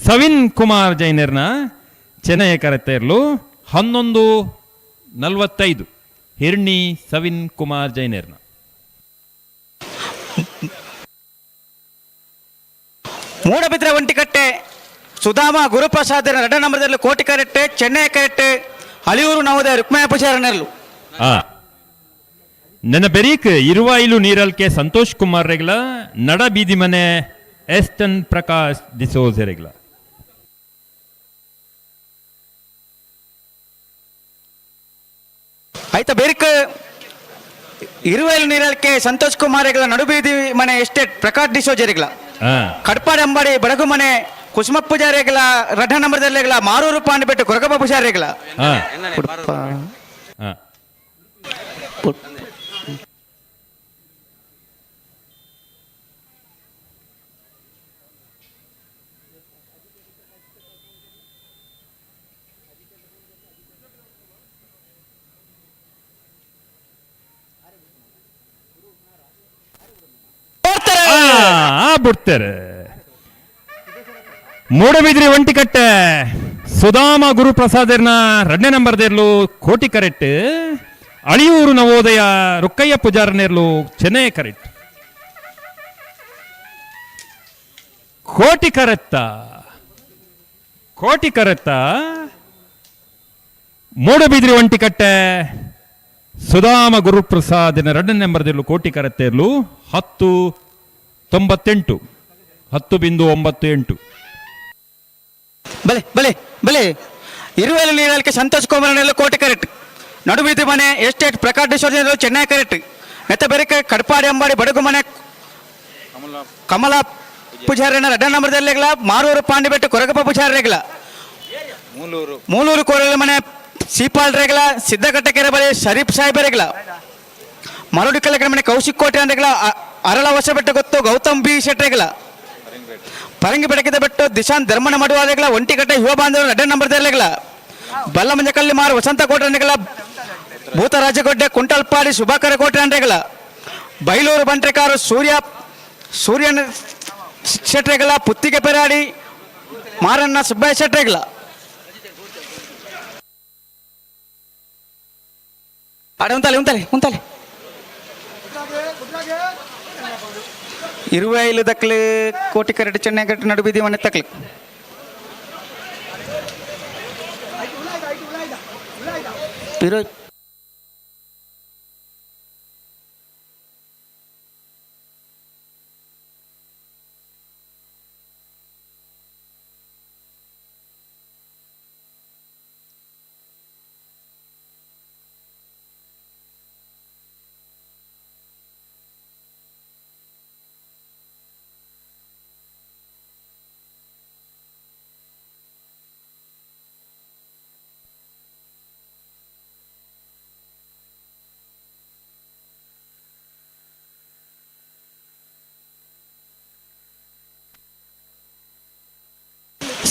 ಸವಿನ್ ಕುಮಾರ್ ಜೈನರ್ನ ಚೆನ್ನೈಯ ಕರೆತ್ತ ಇರಲು 11:45 ಹಿರ್ಣಿ ಸವಿನ್ ಕುಮಾರ್ ಜೈನೇರ್ನ. ಮೂಡಬಿದ್ರೆ ಒಂಟಿಕಟ್ಟೆ ಸುಧಾಮ ಗುರುಪ್ರಸಾದ್ ಎರಡ ನಂಬರ್ದಲ್ಲಿ ಕೋಟಿ ಕರೆಕ್ಟ್ ಚೆನ್ನೈ ಕರೆಕ್ಟ್ ಹಳಿಯೂರು ನವೋದಯ ರುಕ್ಮಯ ಪೂಜಾರನೆರ್ಲು. ನನ್ನ ಬೆರೀಕ್ ಇರುವಾಯಿಲು ನೀರಲ್ಕೆ ಸಂತೋಷ್ ಕುಮಾರ್ ರೆಗ್ಲ ನಡ ಬೀದಿ ಮನೆ ಎಸ್ಟನ್ ಪ್ರಕಾಶ್ ಡಿಸೋಜ್ ರೆಗ್ಲ. ಆಯ್ತಾ ಬೇರಿಕ್ ಇರುವೆಲ್ ನೀರಲ್ಕೆ ಸಂತೋಷ್ ಕುಮಾರ್ ರೆಗ್ಲ ನಡುಬೀದಿ ಮನೆ ಎಸ್ಟೇಟ್ ಪ್ರಕಾಶ್ ಡಿಸೋಜರಿಗ್ಲ. ಕಡ್ಪಾಡಿ ಅಂಬಾಡಿ ಬಡಗು ಮನೆ ಕುಸುಮ ಪೂಜಾರಿಗಳ ರಡ್ಡ ನಂಬರ್ದಲ್ಲೆಗಳ ಮಾರೂರು ಪಾಂಡಿಪೇಟೆ ಕೊರಗಪ್ಪ ಪೂಜಾರಿಗಳ. ಬಿಡ್ತಾರೆ ಮೂಡಬಿದ್ರಿ ಒಂಟಿಕಟ್ಟೆ ಸುಧಾಮ ಗುರುಪ್ರಸಾದರ್ನ ಎರಡನೇ ನಂಬರ್ದೇರ್ಲು ಕೋಟಿ ಕರೆಕ್ಟ್ ಅಳಿಯೂರು ನವೋದಯ ರುಕ್ಕಯ್ಯ ಪೂಜಾರನೇರ್ಲು ಚೆನ್ನೈ ಕರೆಕ್ಟ್ ಕೋಟಿ ಕರೆತ್ತ ಕೋಟಿ ಕರೆತ್ತ ಮೂಡಬಿದ್ರಿ ಒಂಟಿಕಟ್ಟೆ ಸುಧಾಮ ಗುರುಪ್ರಸಾದಿನ ಎರಡನೇ ನಂಬರ್ದಿರ್ಲು ಕೋಟಿ ಕರೆತ್ತೇರ್ಲು 10.98 10.98. ಬಲೆ ಬಲೆ ಬಲೆ ಇರುವೆಲ್ಲ ನೀರಲ್ಕೆ ಸಂತೋಷ್ ಕುಮಾರ್ ಕೋಟೆ ಕರೆಕ್ಟ್ ನಡುಬೀದಿ ಮನೆ ಎಸ್ಟೇಟ್ ಪ್ರಕಾಶ್ ಡಿಸೋಜ ಚೆನ್ನೈ ಕರೆಕ್ಟ್ ನೆತ್ತ ಬೇರೆ ಕಡ್ಪಾಡಿ ಅಂಬಾಡಿ ಬಡಗು ಮನೆ ಕಮಲಾ ಪೂಜಾರಿನ ಎರಡನೇ ನಂಬರ್ದಲ್ಲೆಗ್ಲ ಮಾರೂರು ಪಾಂಡಿಬೆಟ್ಟು ಕೊರಗಪ್ಪ ಪೂಜಾರಿಗಳ ಮೂಲೂರು ಕೋರಲ ಮನೆ ಸೀಪಾಲ್ ರೇಗಲ ಸಿದ್ದಘಟ್ಟ ಕೆರೆ ಬಳಿ ಶರೀಫ್ ಸಾಹೇಬರಿಗಳ ಮರಡಿ ಕಲೆಗಳ ಮನೆ ಕೌಶಿಕ್ ಕೋಟೆ ಅಂದ್ರೆಗಳ ಅರಳ ಹೊಸಬೆಟ್ಟು ಗೊತ್ತು ಗೌತಮ್ ಬಿ ಶೆಟ್ರೆಗಳ ಪರಂಗಿ ಬೆಡಕಿದ ಬೆಟ್ಟು ದಿಶಾನ್ ಧರ್ಮನ ಮಾಡುವಾದಗಳ ಒಂಟಿಕಟ್ಟೆ ಯುವ ಬಾಂಧವರು ಎರಡನೇ ನಂಬರ್ದಲ್ಲೆಗಳ ಬಲ್ಲಮಂಜಕಲ್ಲಿ ಮಾರು ವಸಂತ ಕೋಟೆ ಅಂದ್ರೆಗಳ ಭೂತರಾಜಗೊಡ್ಡೆ ಕುಂಟಲ್ಪಾಡಿ ಸುಭಾಕರ ಕೋಟೆ ಅಂದ್ರೆಗಳ ಬೈಲೂರು ಬಂಟ್ರೆಕಾರು ಸೂರ್ಯನ ಶೆಟ್ರೆಗಳ ಪುತ್ತಿಗೆ ಪೆರಾಡಿ ಮಾರಣ್ಣ ಸುಬ್ಬಯ್ಯ ಶೆಟ್ರೆಗಳ. ಅಡೆ ಉಂತಲೆ ಉಂತಲೆ ಉಂತಲೆ ಇರುವೈಲು ದಕ್ಲು ಕೋಟಿ ಕರೆಟ್ ಚೆನ್ನೈ ಕರೆಟ್ ನಡುಬಿದಿ ಮನೆ ತಕ್ಲು. ಪಿರೋ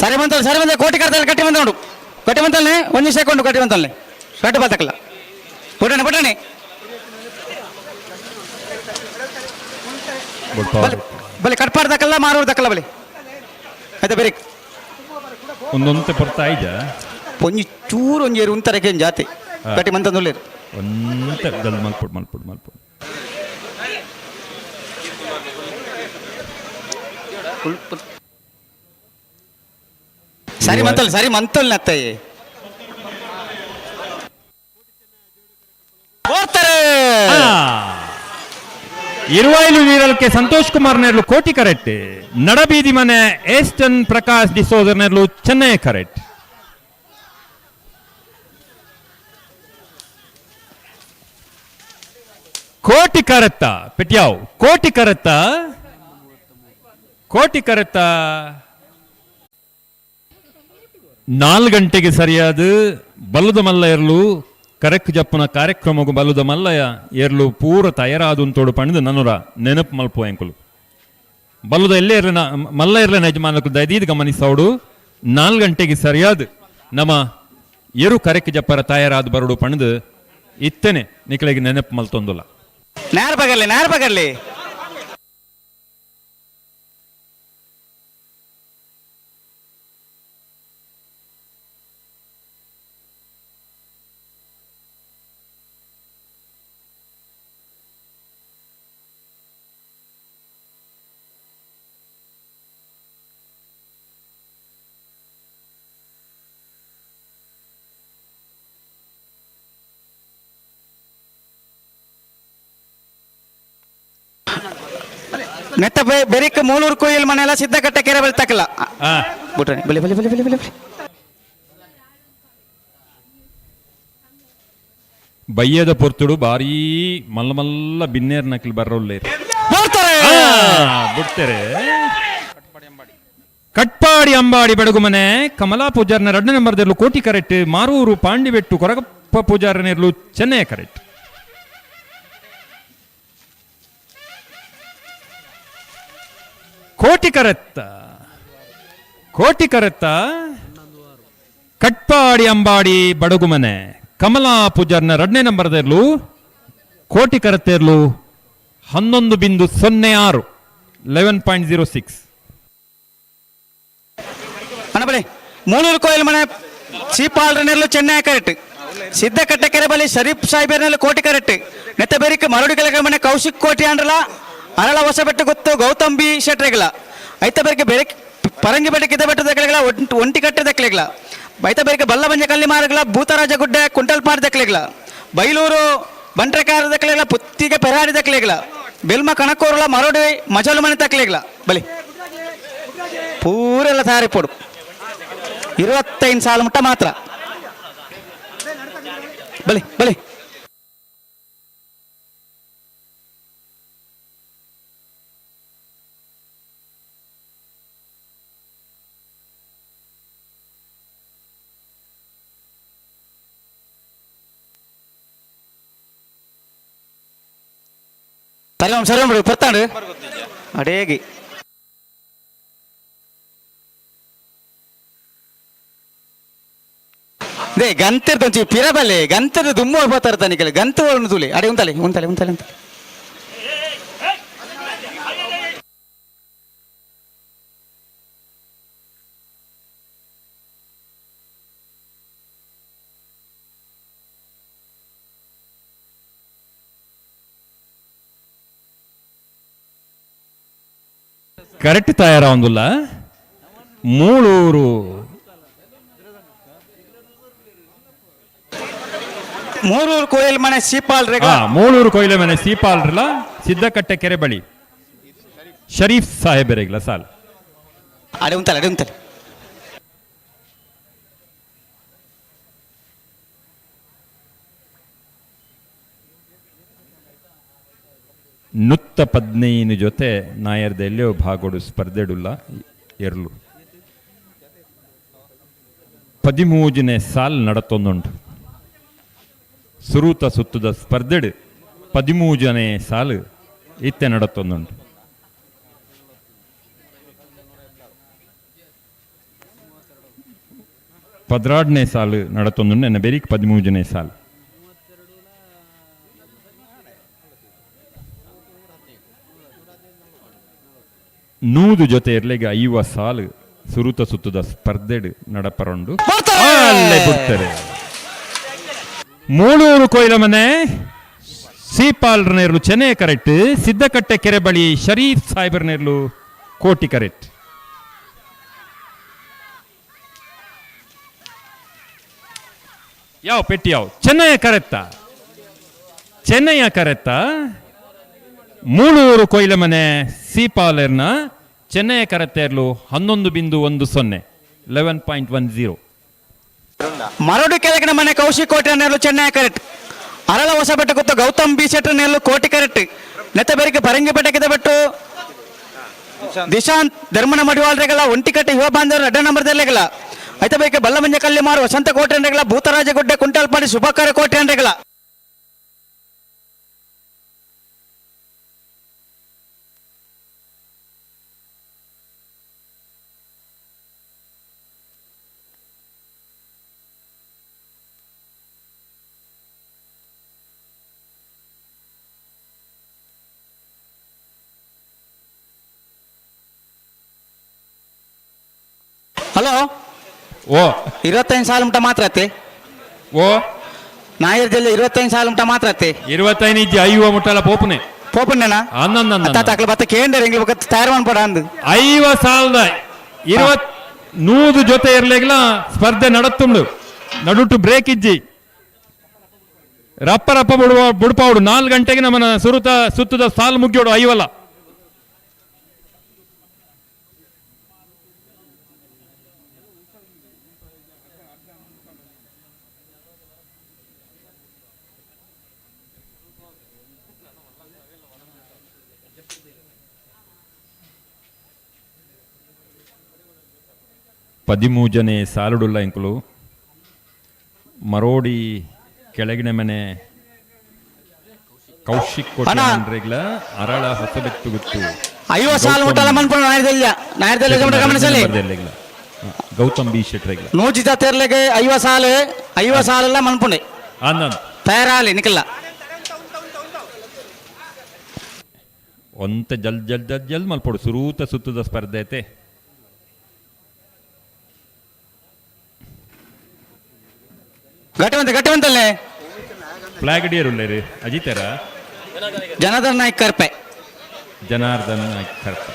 ಸರಿ ಬಂತಲ್ಲ ಸರಿ ಬಂದ ಕೋಟಿ ಕರ್ತಲ್ಲಿ ಕಟ್ಟಿ ಬಂದ ನೋಡು ಕಟ್ಟಿ ಬಂತಲ್ನೇ ಒಂದು ಸೆಕೆಂಡು ಕಟ್ಟಿ ಬಂತಲ್ನೇ ಕಟ್ಟಿ ಬರ್ತಕ್ಕಲ್ಲ ಪುಟಣೆ ಪುಟಣೆ ಬಲೆ ಕಟ್ಪಾಡ್ದಕ್ಕಲ್ಲ ಮಾರೋರ್ದಕ್ಕಲ್ಲ ಬಲೆ ಆಯ್ತಾ ಬೇರೆ ಒಂದೊಂತೆ ಪೊರ್ತಾ ಇದ್ದ ಒಂಜಿ ಚೂರು ಒಂಜಿ ಉಂತರಕ್ಕೆ ಜಾತಿ ಕಟ್ಟಿ ಮಂತಂದುಲ್ಲೇರು. ಒಂತೆ ಜಲ್ದಿ ಮಲ್ಪೊಡು ಮಲ್ಪೊಡು ಮಲ್ಪೊಡು. ಸರಿ ಮಂತಲ್ ಸರಿ ಮಂತಲ್ ನತ್ತಯ್ಯ ಇರುವಾಯಿಲು ವೀರಲ್ಕೆ ಸಂತೋಷ್ ಕುಮಾರ್ ನೇರ್ಲು ಕೋಟಿ ಕರೆಕ್ಟ್. ನಡಬೀದಿ ಮನೆ ಏಸ್ಟನ್ ಪ್ರಕಾಶ್ ಡಿಸೋಜರ್ ನೇರ್ಲು ಚೆನ್ನೈ ಕರೆಕ್ಟ್. ಕೋಟಿ ಕರೆತ್ತ ಪೆಟ್ಯಾವ್ ಕೋಟಿ ಕರೆತ್ತ ಕೋಟಿ ಕರೆತ್ತ 4 ಗಂಟೆಗೆ ಸರಿಯಾದ ಬಲ್ಲದ ಮಲ್ಲ ಎರ್ಲು ಕರೆಕ್ ಜಪ್ಪುನ ಕಾರ್ಯಕ್ರಮಗೂ ಬಲ್ಲದ ಮಲ್ಲಯ ಎರ್ಲು ಪೂರ ತಯಾರಾದುಂತೋಡು ಪಂಡ್ದು ನನ್ನೂರ ನೆನಪು ಮಲ್ಪು ಎಂಕುಲು ಬಲ್ಲದ ಎಲ್ಲೇ ಇರ್ಲಿನ ಮಲ್ಲ ಇರ್ಲಿನ ಯಜಮಾನಕು ದಯದೀದ್ ಗಮನಿಸೋಡು 4 ಗಂಟೆಗೆ ಸರಿಯಾದ ನಮ್ಮ ಎರು ಕರೆಕ್ ಜಪ್ಪರ ತಯಾರಾದ ಬರಡು ಪಂಡ್ದು ಇತ್ತೇನೆ ನಿಕಲಿಗೆ ನೆನಪು ಮಲ್ತೊಂದುಲ್ಲ. ನೇರ ಬಗರ್ಲಿ ನೇರ ಬಗರ್ಲಿ. ನೆತ್ತ ಬೆರಿಕ್ ಮೂಲೂರು ಕೊಯ್ಯಲ್ ಮನೆಯಲ್ಲ ಸಿದ್ಧಕಟ್ಟೆ ಕೆರೆ ಬಳಿ ತಕಲ ಬಿಟ್ರೆ ಬಲಿ ಬಲಿ ಬಲಿ ಬಲಿ ಬಲಿ ಬಲಿ. ಬಯ್ಯದ ಪೊರ್ತುಡು ಬಾರೀ ಮಲ್ಲ ಮಲ್ಲ ಬಿನ್ನೇರ್ ನಕಲ್ ಬರ್ರೋಲ್ಲೇರು ಬಿಡ್ತಾರೆ. ಕಟ್ಪಾಡಿ ಅಂಬಾಡಿ ಬಡಗುಮನೆ ಕಮಲಾ ಪೂಜಾರ್ನ 2 ನಂಬರ್ ದೆರ್ಲು ಕೋಟಿ ಕರೆಕ್ಟ್. ಮಾರೂರು ಪಾಂಡಿಬೆಟ್ಟು ಕೊರಗಪ್ಪ ಪೂಜಾರನೇರ್ಲು ಚೆನ್ನೈ ಕರೆಕ್ಟ್. ಕೋಟಿ ಕರೆತ್ತ ಕೋಟಿ ಕರೆತ್ತ ಕಟ್ಪಾಡಿ ಅಂಬಾಡಿ ಬಡಗುಮನೆ ಕಮಲಾ ಪೂಜಾರ್ನ 2ನೇ ನಂಬರ್ ದೆರ್ಲು ಕೋಟಿ ಕರೆತ್ತೇರ್ಲು 11.06 11.06. ಮನಬಳಿ ಮೂಲೂರು ಕೋಯಿಲ್ ಮನೆ ಸೀಪಾಲ್ರನೆರ್ಲು ಚೆನ್ನೈ ಕರೆಕ್ಟ್. ಸಿದ್ದಕಟ್ಟೆ ಕೆರೆ ಬಳಿ ಶರೀಫ್ ಸಾಹೇಬರ್ನೆಲ್ಲ ಕೋಟಿ ಕರೆಕ್ಟ್. ನೆತ್ತ ಬೆರಿಕ್ ಮರಡಿ ಕೆಳಗೆ ಮನೆ ಕೌಶಿಕ್ ಕೋಟಿ ಅಂಡ್ರಲ ಅರಳ ಹೊಸಬೆಟ್ಟು ಗೊತ್ತು ಗೌತಮ್ ಬಿ ಶೆಟ್ರೆಗಳ ಐತ ಬೆರಕೆ ಬೆರೆ ಪರಂಗಿ ಬೆಟ್ಟ ಕಿದ್ದ ಬೆಟ್ಟದ ಕೆಳಗಳ ಒಂಟಿ ಕಟ್ಟೆ ದಕ್ಲೆಗಳ ಐತ ಬೆರಕೆ ಬಲ್ಲ ಬಂಜ ಕಲ್ಲಿ ಮಾರಗಳ ಭೂತರಾಜ ಗುಡ್ಡೆ ಕುಂಟಲ್ಪಾಡ್ ದಕ್ಲೆಗಳ ಬೈಲೂರು ಬಂಟ್ರಕಾರ ದಕ್ಲೆಗಳ ಪುತ್ತಿಗೆ ಪೆರಾಡಿ ದಕ್ಲೆಗಳ ಬೆಲ್ಮ ಕಣಕೋರುಳ ಮರೋಡಿ ಮಜಲು ಮನೆ ತಕ್ಲೆಗಳ ಬಲಿ ಪೂರೆಲ್ಲ ತಯಾರಿಪೋಡು 25 ಸಾಲ ಮುಟ್ಟ ಮಾತ್ರ ಬಲಿ ಬಲಿ. ಸರಿ ಸರಿ ಬಿಡು ಪೊತ್ತಾಂಡು ಅಡೇಗಿ they ಗಂತಿರ್ದ ಒಂಚಿ ಪಿರಬಲ್ಲೆ ಗಂತದ ದುಮ್ಮು ಹೋಗ್ತಾರೆ ತನಿಕಲೆ ಗಂತ ಒಳನು ತುಲಿ ಅಡೆ ಉಂತಲೆ ಉಂತಲೆ ಉಂತಲೆ ಉಂತಲೆ. ಕರೆಕ್ಟ್ ತಯಾರ ಒಂದುಲ್ಲ ಮೂಳೂರು ಮೂರೂರು ಕೋಯಿಲ್ ಮನೆ ಸೀಪಾಲ್ ಮೂಳೂರು ಕೊಯ್ಲೆ ಮನೆ ಸೀಪಾಲ್ರಲ್ಲ ಸಿದ್ದಕಟ್ಟೆ ಕೆರೆ ಬಳಿ ಶರೀಫ್ ಸಾಹೇಬರಿಗ್ಲ ಸಾಲ್ ಅಡೆ ಉಂತಲ್ಲ ಅಡೆ ಉಂತಲ್ಲ. ನುತ್ತ ಪದ್ನೈನು ಜೊತೆ ನಾಯರ್ದ ಎಲ್ಲೋ ಭಾಗೋಡು ಸ್ಪರ್ಧೆಡುಲ್ಲ ಎರ್ಲು 13ನೇ ಸಾಲ್ ನಡತೊಂದುಂಟು. ಸುರೂತ ಸುತ್ತದ ಸ್ಪರ್ಧೆಡು 13ನೇ ಸಾಲು ಇತ್ತೆ ನಡತೊಂದುಂಟು. 12ನೇ ಸಾಲು ನಡತೊಂದುಂಟು ಎನ್ನ ಬೆರಿಕ್ 13ನೇ ಸಾಲು. 100 ಜೊತೆ ಇರ್ಲಿಗೆ 50 ಸಾಲು ಸುರುತ ಸುತ್ತದ ಸ್ಪರ್ಧೆಡು ನಡಪರೊಂಡು ಅಲ್ಲೇ ಬಿಡ್ತಾರೆ. ಮೂಳೂರು ಕೊಯ್ಲಮನೆ ಸೀಪಾಲ್ ನೇರ್ಲು ಚೆನ್ನೈ ಕರೆಕ್ಟ್, ಸಿದ್ದಕಟ್ಟೆ ಕೆರೆ ಬಳಿ ಶರೀಫ್ ಸಾಹೇಬರ್ ನೇರ್ಲು ಕೋಟಿ ಕರೆಕ್ಟ್. ಯಾವ ಪೆಟ್ಟಿ ಯಾವ ಚೆನ್ನೈಯ ಕರೆತ್ತ, ಚೆನ್ನೈಯ ಕರೆತ್ತ. ಮೂಳೂರು ಕೊಯ್ಲಮನೆ ಸೀಪಾಲರ್ನ ಚೆನ್ನೈಯ ಕರೆತ್ತೇರ್ಲು 11.10, 11.10. ಮರಡು ಕೆಳಗಿನ ಮನೆ ಕೌಶಿಕ್ ಕೋಟೆ ನೇರ್ಲು ಚೆನ್ನೈ ಕರೆಕ್ಟ್. ಅರಳ ಹೊಸಬೆಟ್ಟ ಗೊತ್ತು ಗೌತಮ್ ಬಿ ಶೆಟ್ಟರ್ ನೇರ್ಲು ಕೋಟಿ ಕರೆಕ್ಟ್. ನೆತ್ತಬೇರಿಗೆ ಪರಂಗಿಪೇಟೆ ಬೆಟ್ಟು ದಿಶಾಂತ್ ಧರ್ಮನ ಮಡಿವಾಳ್ರೆಗಳ ಒಂಟಿಕಟ್ಟೆ ಯುವ ಬಾಂಧವರು ಅಡ್ಡ ನಂಬರ್ದಲ್ಲೆಗಳ. ಐತಬೇಕೆ ಬಲ್ಲಮಂಜ ಕಲ್ಲಿಮಾರು ವಸಂತ ಕೋಟೆ ಅಂಡ್ರೆಗಳ ಭೂತರಾಜಗುಡ್ಡೆ ಕುಂಟಲ್ಪಾಡಿ ಸುಭಾಕರ ಕೋಟೆ ಅಂಡ್ರೆಗಳ. ಹಲೋ. ಓ 25 ಸಾಲ ಮುಟ ಮಾತ್ರ ಅತ್ತೆ. ಓ ನಾಯರ್ ಜಿಲ್ಲೆ 25 ಸಾಲ ಮುಟ ಮಾತ್ರ ಅತ್ತೆ. 25 ಇಜ್ಜಿ, ಐವ ಮುಟ್ಟಲ ಪೋಪುನೆ. ಪೋಪುನೇನಾ? ಅನ್ನನ್ನ ಅತ್ತ ತಾಕ್ಲ ಬತ್ತ ಕೇಂದ್ರ ಎಂಗ್ಲ ಬೊಕ್ಕ ತಯಾರು ಮನ್ಪಡ ಅಂದು. ಐವ ಸಾಲದ ಇರುವತ್ ನೂದು ಜೊತೆ ಇರ್ಲಿಗ್ಲ ಸ್ಪರ್ಧೆ ನಡತ್ತುಂಡು, ನಡುಟು ಬ್ರೇಕ್ ಇಜ್ಜಿ. ರಪ್ಪ ರಪ್ಪ ಬಿಡುವ ಬುಡ್ಪಾವುಡು 4 ಗಂಟೆಗೆ ನಮ್ಮನ ಸುರುತ ಸುತ್ತದ ಸಾಲು ಮುಗಿಯೋಡು ಐವಲ್ಲ. ಪದಿಮೂಜನೆ ಸಾಲುಡುಲ್ಲ ಇಂಕುಲು ಮರೋಡಿ ಕೆಳಗಿನ ಮನೆ ಕೌಶಿಕ್ ಕೋಟ್ಯಾನ್ರೆಗ್ಲ ಅರಳ ಹೊಸಬೆತ್ತು ಗುತ್ತು. ಐವ ಸಾಲು ಮುಟ್ಟಲ್ಲ ಮನ್ಪುಣ ನಾಯರ್ದೆಲ್ಲ ನಾಯರ್ದೆಲ್ಲ ಗಮನಿಸಲಿ. ಗೌತಮ್ ಬಿ ಶೆಟ್ರೆಗ್ಲ ನೂಜಿತ ತೆರ್ಲೆಗೆ ಐವ ಸಾಲು, ಐವ ಸಾಲೆಲ್ಲ ಮನ್ಪುಂಡೆ. ಆನಂದ್ ತಯಾರಾಲಿ ನಿಕಲ್ಲ. ಒಂತ ಜಲ್ ಜಲ್ ಜಲ್ ಜಲ್ ಮಲ್ಪೊಡು ಸುರೂತ ಸುತ್ತದ ಸ್ಪರ್ಧೆ ಐತೆ. ಗಟ್ಟಿವಂತ ಗಟ್ಟಿವಂತಲ್ಲೇ ಫ್ಲಾಗ್ ಡಿಯರ್ ಉಲ್ಲೇರಿ ಅಜಿತರ ಜನಾರ್ದನ್ ನಾಯ್ಕ ಕರ್ಪೆ. ಜನಾರ್ದನ್ ನಾಯ್ಕ ಕರ್ಪೆ.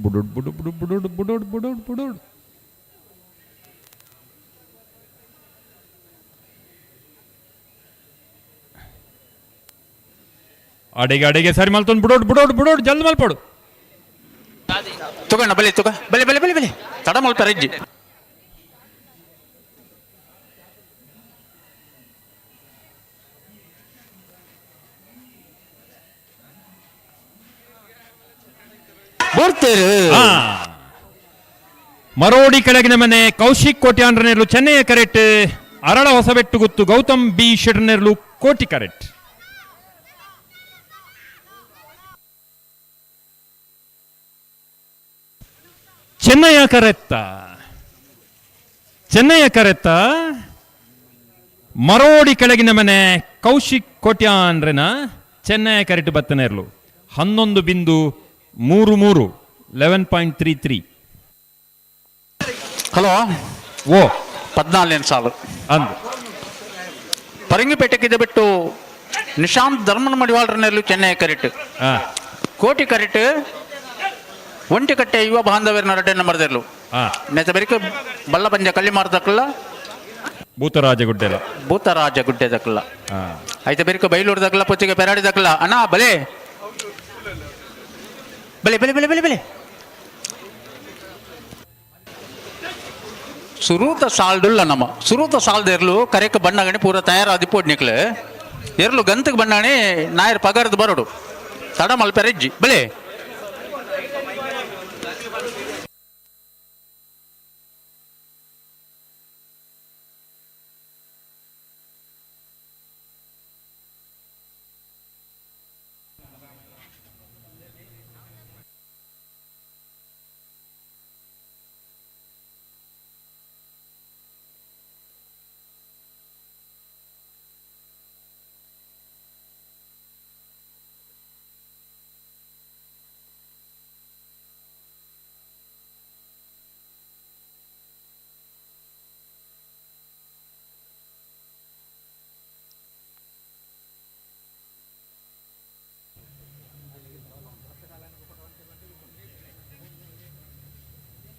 ಬುಡುಡ್ ಬುಡು ಬುಡು ಬುಡುಡ್ ಬುಡುಡ್ ಬುಡುಡ್ ಬುಡುಡ್. ಅಡಿಗೆ ಅಡಿಗೆ ಸರಿ ಮಲ್ತೊಂದು ಬುಡೋಡ್ ಬುಡೋಡ್ ಬುಡೋಡ್ ಜಲ್ದಿ ಮಲ್ಪೋಡು. ತಗೋಣ ಬಲಿ ತಗೋ ಬಲೆ ಬಲೆ ಬಲೆ ಬಲೆ ತಡ ಮಲ್ಪರ ಇಜ್ಜಿ. ಬರ್ತೀರಿ. ಮರೋಡಿ ಕೆಳಗಿನ ಮನೆ ಕೌಶಿಕ್ ಕೋಟ್ಯಾನ್ರನೇರ್ಲು ಚೆನ್ನೈಯ ಕರೆಕ್ಟ್. ಅರಳ ಹೊಸಬೆಟ್ಟು ಗುತ್ತು ಗೌತಮ್ ಬಿ ಶೆಟ್ರನೇರ್ಲು ಕೋಟಿ ಕರೆಕ್ಟ್. ಚೆನ್ನಯ್ಯ ಕರೆತ್ತ, ಚೆನ್ನಯ್ಯ ಕರೆತ್ತ. ಮರೋಡಿ ಕೆಳಗಿನ ಮನೆ ಕೌಶಿಕ್ ಕೋಟ್ಯಾನ್ರೆನ ಚೆನ್ನಯ್ಯ ಕರೆಕ್ಟ್ ಬತ್ತನೇರ್ಲು 11.33, 11.33. ಹಲೋ. ಓ 14ನೇ ಸಾಲು ಅಂದು ಪರಂಗಿಪೇಟೆಗೆ ಬಿಟ್ಟು ನಿಶಾಂತ್ ಧರ್ಮನ ಮಡಿವಾಳರನೆಲ್ಲೂ ಚೆನ್ನೈ ಕರೆಕ್ಟ್, ಕೋಟಿ ಕರೆಕ್ಟ್. ಒಂಟಿಕಟ್ಟೆ ಯುವ ಬಾಂಧವ್ಯರ ರಡ್ಡೆ ನಂಬರ್ದೆರ್ಲು. ನೆತ ಬೆರಿಕೆ ಬಲ್ಲ ಪಂಜ ಕಲ್ಲಿ ಮಾರ್ದಕ್ಕಲ್ಲ ಭೂತರಾಜ ಗುಡ್ಡೆಲ ಭೂತರಾಜ ಗುಡ್ಡೆ ದಕ್ಕಲ್ಲ. ಐತ ಬೆರಿಕೆ ಬೈಲೂರು ದಕ್ಕಲ್ಲ ಪೊಚ್ಚಿಗೆ ಪೆರಾಡಿ ದಕ್ಕಲ್ಲ. ಅಣ್ಣ ಬಲೆ ಬಲೆ ಬಲೆ ಬಲೆ ಬಲೆ ಬಲೆ ಸುರೂತ ಸಾಲ್ಡುಲ್ಲ ನಮ್ಮ ಸುರೂತ ಸಾಲ್ದೆರ್ಲು ಕರೆಕ್ ಬಣ್ಣಗಣಿ ಪೂರ ತಯಾರಾದಿ ಪೋಡ್ ನಿಕ್ಲೆ ಎರ್ಲು ಗಂತಕ್ಕೆ ಬಣ್ಣಾಣಿ ನಾಯರ್ ಪಗಾರದ ಬರೋಡು ತಡ ಮಲ್ಪೆರೆಜ್ಜಿ ಬಲೆ.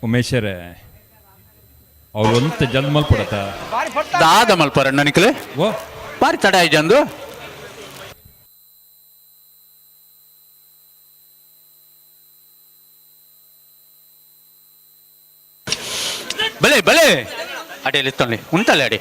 ಉಮೇಶರೇ ಅವ್ರು ಒಂತ ಜಲ್ ಮಲ್ಪಡತ ದಾದ ಮಲ್ಪರ ನಿಕ್ಲೆ ಓ ಬಾರಿ ತಡ ಆಯ್ಜಂದು. ಬಲೆ ಬಲೆ ಅಡಿಯಲ್ಲಿ ಇತ್ತೊಂಡಿ ಉಂಟಲ್ಲ ಅಡಿ.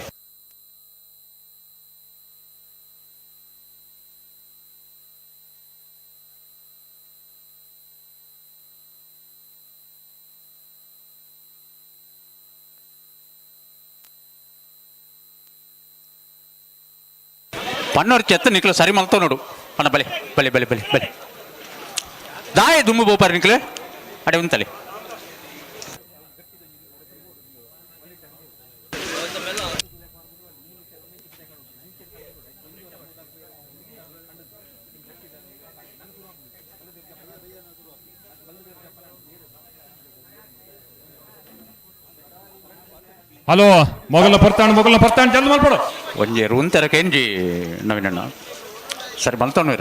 ಪನ್ನೋರ್ ಚೆತ್ತ ನಿಕ್ಲು ಸರಿ ಮಲ್ತೋ ನೋಡು ಪಣ್ಣ. ಬಲೆ ಬಲೆ ಬಲೆ ಬಲೆ ಬಲೆ ದಾಯ ದುಮ್ಮು ಬೋಪಾರ ನಿಕ್ಲೆ ಅಡೆ ಉಂತಲೆ. ಹಲೋ, ಮೊಗಲ ಪರ್ತಾಣ ಮೊಗಲ ಪರ್ತಾಣ ಜಲ್ದಿ ಮಲ್ಪಡು. ಒಂಜಿ ಉಂತರ ಕೆಂಜಿ ನವೀನಣ್ಣ ಸರಿ ಮಲ್ತೋನು.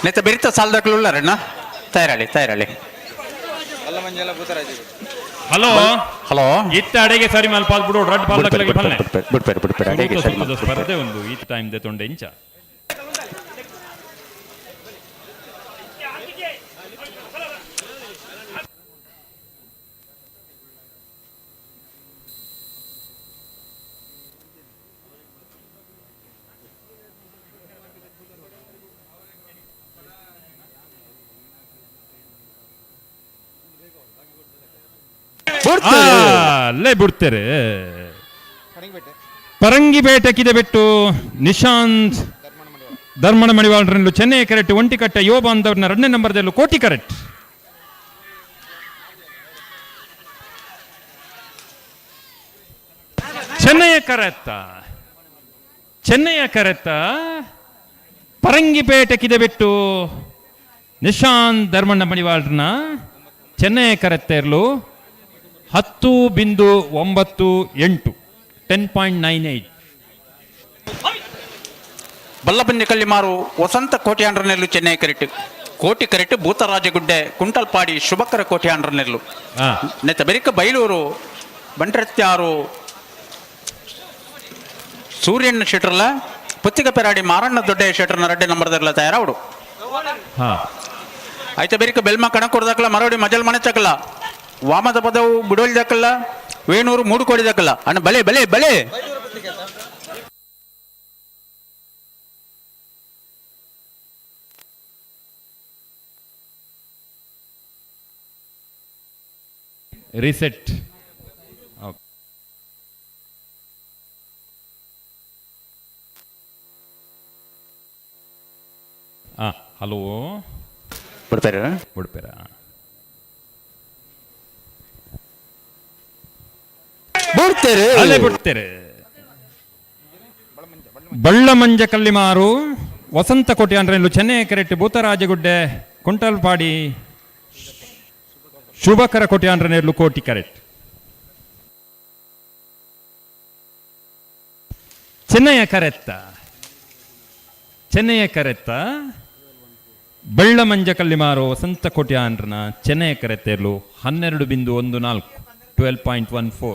ನೆತ್ತ ಬೆರಿತ ಸಾಲದಕ್ಲು ಉಳ್ಳಾರಣ್ಣ, ತಯಾರಳಿ ತಯಾರಳಿ. ಹಲೋ ಹಲೋ, ಇತ್ತ ಅಡೆಗೆ ಸರಿ ಮಲ್ಪ ಬಿಡು ರಡ್ ಪಾಲ್ದಕ್ಲಗೆ ಫಲ್ನೆ. ಬಿಡ್ಪೇರು ಬಿಡ್ಪೇರು ಅಡೆಗೆ ಸರಿ. ಸುರುತ ಸ್ಪರ್ಧೆ ಒಂದು ಈ ಟೈಮ್ ದೆ ತೊಂಡೆ ಇಂಚ. ಅಲ್ಲೇ ಬಿಡ್ತಾರೆ. ಪರಂಗಿಪೇಟೆ ಕಿದೆ ಬಿಟ್ಟು ನಿಶಾಂತ್ ಧರ್ಮಣ ಮಣಿವಾಳ್ರಲ್ಲೂ ಚೆನ್ನೈ ಕರೆಕ್ಟ್ ಒಂಟಿಕಟ್ಟೆ ಯುವ ಬಾಂಧವ್ರನ್ನ ಎರಡನೇ ನಂಬರ್ದಲ್ಲೂ ಕೋಟಿ ಕರೆಕ್ಟ್. ಚೆನ್ನೈಯ ಕರೆತ್ತ ಚೆನ್ನೈಯ ಕರೆತ್ತ ಪರಂಗಿಪೇಟೆ ಕಿದೆ ಬಿಟ್ಟು ನಿಶಾಂತ್ ಧರ್ಮಣ್ಣ ಮಣಿವಾಳ್ರನ್ನ ಚೆನ್ನೈ ಕರೆತ್ತ ಇರಲು 10.98, 10.98. ಬಲ್ಲಬಂಜಿ ಕಳ್ಳಿಮಾರು ವಸಂತ ಕೋಟ್ಯಾಂಡ್ರನೆಲ್ಲು ಚೆನ್ನೈ ಕರೆಕ್ಟ್ ಕೋಟಿ ಕರೆಕ್ಟ್ ಭೂತರಾಜಗುಡ್ಡೆ ಕುಂಟಲ್ಪಾಡಿ ಶುಭಕರ ಕೋಟ್ಯಾಂಡ್ರನೆಲ್ಲು ನೆತ್ತ ಬೆರಿಕ ಬೈಲೂರು ಬಂಟ್ರತ್ಯಾರು ಸೂರ್ಯಣ್ಣ ಶೆಟ್ರಲ್ಲ ಪುತ್ತಿಗ ಪೆರಾಡಿ ಮಾರಣ್ಣ ದೊಡ್ಡ ಶೆಟ್ರನ ರಡ್ಡೆ ನಂಬರ್ದರ್ಲ ತಯಾರಾವಡು. ಐತ ಬೆರಿಕ ಬೆಲ್ಮ ಕಣಕೊಡ್ದಕ್ಕಲ್ಲ ಮರೋಡಿ ಮಜಲ್ ಮನೆ ತಕ್ಕಲ್ಲ ವಾಮದ ಪದವು ಬಿಡೋಲ್ ದಕ್ಕಲ್ಲ ವೇಣೂರು ಮೂಡು ಕೋಡಿ ದಕ್ಕಲ್ಲ ಅಣ್ಣ. ಬಲೆ ಬಲೆ ಬಲೆ. ರಿಸೆಟ್. ಹಲೋ, ಬಿಡ್ತಾರೆ ಬಿಡ್ಪೇರ ಬಿಡ್ತೇರೆ ಅಲ್ಲೇ ಬಿಡ್ತೇರೆ. ಬಳ್ಳಮಂಜ ಕಲ್ಲಿಮಾರು ವಸಂತ ಕೋಟೆ ಅಂದ್ರೆ ಚೆನ್ನೈ ಕರೆಕ್ಟ್ ಭೂತರಾಜಗುಡ್ಡೆ ಕುಂಟಲ್ಪಾಡಿ ಶುಭಕರ ಕೋಟೆ ಅಂದ್ರೆ ಕೋಟಿ ಕರೆಕ್ಟ್. ಚೆನ್ನೈಯ ಕರೆತ್ತ ಚೆನ್ನೈಯ ಕರೆತ್ತ ಬೆಳ್ಳಮಂಜ ಕಲ್ಲಿಮಾರು ವಸಂತ ಕೋಟ್ಯಾಂಡ್ರನ ಚೆನ್ನೈಯ ಕರೆತ್ತೇರ್ಲು 12.14, 12.14.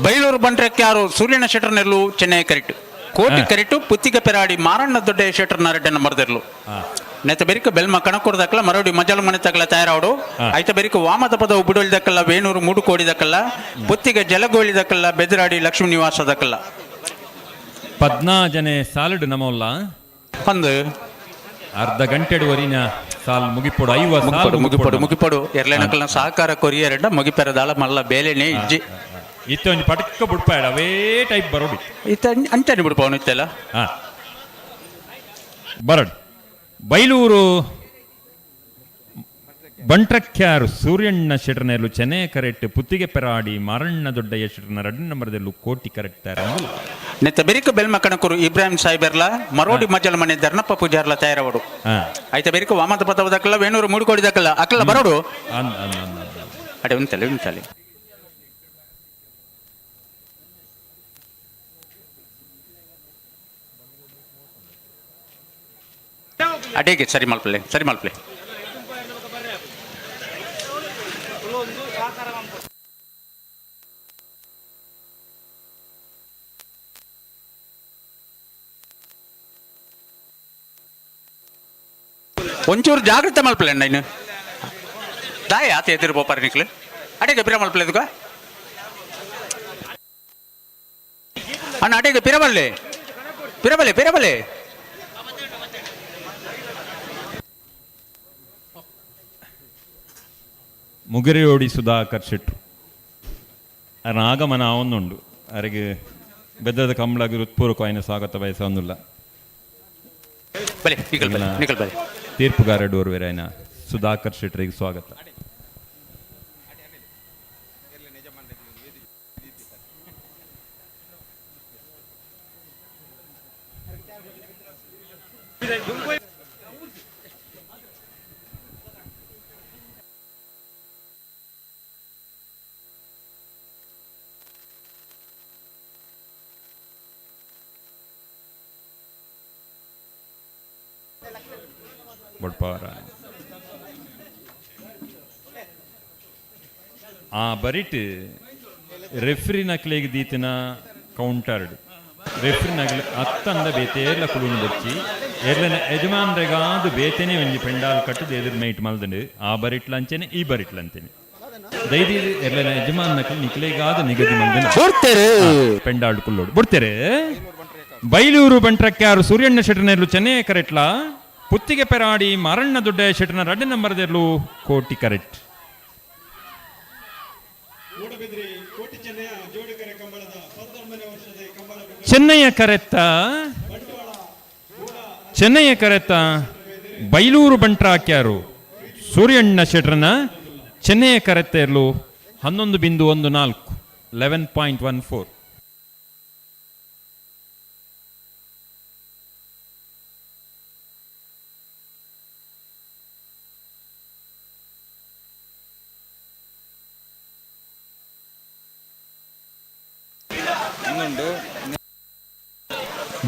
ಬೈಲೂರು ಬಂಟ್ರಕ್ಕೆ ಯಾರು ಸೂರ್ಯನ ಶೆಟರ್ನೆಲ್ಲು ಚೆನ್ನೈ ಕರೆಕ್ಟ್ ಕೋಟಿ ಕರೆಕ್ಟು ಪುತ್ತಿಗೆ ಪೆರಾಡಿ ಮಾರಣ್ಣ ದೊಡ್ಡ ಶೆಟರ್ನ ರೆಡ್ಡ ನಂಬರ್ದಿರ್ಲು ನೆತ್ತ ಬೆರಿಕ ಬೆಲ್ಮ ಕಣಕೂರ್ ದಕ್ಕಲ ಮರೋಡಿ ಮಜಲ್ ಮನೆ ತಗಲ ತಯಾರಾವಡು. ಐತ ಬೆರಿಕ ವಾಮದ ಪದ ಉಬಿಡೋಲ್ ದಕ್ಕಲ್ಲ ವೇಣೂರು ಮೂಡು ಕೋಡಿ ದಕ್ಕಲ್ಲ ಪುತ್ತಿಗೆ ಜಲಗೋಳಿ ದಕ್ಕಲ್ಲ ಬೆದರಾಡಿ ಲಕ್ಷ್ಮೀ ನಿವಾಸ ದಕ್ಕಲ್ಲ. ಪದ್ನಾಜನೆ ಸಾಲಡ್ ನಮೋಲ್ಲ ಒಂದು ಅರ್ಧ ಗಂಟೆಡು ವರಿನ ಸಾಲ್ ಮುಗಿಪೊಡು ಐವ ಸಾಲ್. ಮುಗಿಪೊಡು ಮುಗಿಪೊಡು ಮುಗಿಪೊಡು ಎರ್ಲೆನಕಲ್ನ ಸಹಕಾರ ಕೊರಿಯರೆಡ್ಡ ಮುಗಿಪೆರದಾಳ ಮಲ್ಲ ಬೇಲೆನೆ ಇಜ್ಜಿ. ಇತ್ತೆ ಒಂಜಿ ಪಟಕ್ಕ ಬುಡ್ಪಾಡ ಅವೇ ಟೈಪ್ ಬರೋಡಿ. ಇತ್ತ ಅಂಚನೆ ಬಿಡ್ಪವನು ಇತ್ತೆಲ್ಲ. ಬರಡ್. ಬೈಲೂರು ಬಂಟ್ರಕ್ಯಾರು ಸೂರ್ಯಣ್ಣ ಶೆಟ್ರನೆರ್ಲು ಚೆನ್ನೈ ಕರೆಕ್ಟ್ ಪುತ್ತಿಗೆ ಪೆರಾಡಿ ಮಾರಣ್ಣ ದೊಡ್ಡಯ್ಯ ಶೆಟ್ರನ ರಡ್ಡು ನಂಬರ್ದಲ್ಲೂ ಕೋಟಿ ಕರೆಕ್ಟ್ ನೆತ್ತ ಬೆರಿಕ ಬೆಲ್ಮ ಕಣಕೂರು ಇಬ್ರಾಹಿಂ ಸಾಹೇಬರ್ಲ ಮರೋಡಿ ಮಜಲ್ ಮನೆ ಧರ್ಣಪ್ಪ ಪೂಜಾರ್ಲ ತಯಾರವಡು. ಐತ ಬೆರಿಕ ವಾಮಂತ ಪದವದಕ್ಕಲ್ಲ ವೇಣೂರು ಮೂಡಿಕೋಡಿದಕ್ಕಲ್ಲ ಅಕ್ಕಲ್ಲ ಬರೋಡು. ಅಂದ್ ಅಂದ್ ಅಂದ್ ಅಂದ್. ಅಡೆ ಉಂತಲೆ ಉಂತಲೆ. ಅಡೇಗೆ ಸರಿ ಮಲ್ಪಲೆ ಸರಿ ಮಲ್ಪಲೆ. ಒಂಚೂರು ಜಾಗ್ರತೆ ಮಲ್ಪಲೆ ಅಣ್ಣ ಇನ್ನು ದಾಯ ಆತ ಎದುರು ಬೋಪಾರಿ ನಿಕ್ಲು ಅಡೇಗೆ ಪಿರ ಮಲ್ಪಲೆ ಎದುಕ ಅಣ್ಣ ಅಡೇಗೆ ಪಿರಬಲ್ಲೆ ಪಿರಬಲೆ ಪಿರಬಲ್ಲೆ. ಮುಗಿರಿಯೋಡಿ ಸುಧಾಕರ್ ಶೆಟ್ರು ಅದರ ಆಗಮನ ಅವನುಂಡು ಅರೆಗೆ ಬೆದ್ದದ ಕಂಬಳಗಿ ಹೃತ್ಪೂರ್ವಕವಾಯಿನ ಸ್ವಾಗತ ಬಯಸೊಂದುಲ್ಲ. ಬಲೆ ನಿಕಲ್ ಬಲೆ ನಿಕಲ್ ಬಲೆ. ತೀರ್ಪುಗಾರ ಡೋರ್ವೆರಾಯನ ಸುಧಾಕರ್ ಶೆಟ್ಟರಿಗೆ ಸ್ವಾಗತ. ಬೊಡ್ಪವರ ಆ ಬರಿಟ್ ರೆಫ್ರಿ ನಕ್ಲೆಗ್ ದೀತಿನ ಕೌಂಟರ್ಡ್ ರೆಫ್ರಿ ನಕ್ಲೆ ಅತ್ತಂದ ಬೇತೆ ಏರ್ಲ ಕುಳುನು ಬೊಚ್ಚಿ ಏರ್ಲನ ಯಜಮಾನ್ರೆಗಾದು ಬೇತೆನೆ ಒಂಜಿ ಪೆಂಡಾಲ್ ಕಟ್ಟುದು ಎದುರು ಮೈಟ್ ಮಲ್ದಂಡು ಆ ಬರಿಟ್ಲಂಚೆನೆ ಈ ಬರಿಟ್ಲಂಚೆನೆ ದೈದಿ ಎರ್ಲನ ಯಜಮಾನ್ ನಕ್ಲೆ ನಿಕ್ಲೆಗಾದ ನಿಗದಿ ಮಲ್ದನ ಬುಡ್ತೇರು. ಪೆಂಡಾಲ್ ಕುಲ್ಲೋಡು ಬುಡ್ತೇರು. ಬೈಲೂರು ಬಂಟ್ರಕ್ಯಾರು ಸೂರ್ಯಣ್ಣ ಶೆಟ್ಟನೆರ್ಲು ಚೆನ್ನೈ ಕರೆಟ್ಲ ಪುತ್ತಿಗೆ ಪೆರಾಡಿ ಮಾರಣ್ಣ ದೊಡ್ಡ ಶೆಟ್ಟನ ರಡ್ಡ ನಂಬರ್ದೆರ್ಲು ಕೋಟಿ ಕರೆಕ್ಟ್. ಚೆನ್ನಯ್ಯ ಕರೆತ್ತ ಚೆನ್ನಯ್ಯ ಕರೆತ್ತ ಬೈಲೂರು ಬಂಟ್ರಾಕ್ಯಾರು ಸೂರ್ಯಣ್ಣ ಶೆಟ್ರನ ಚೆನ್ನಯ್ಯ ಕರೆತ್ತ ಇರಲು 11.14 11.14.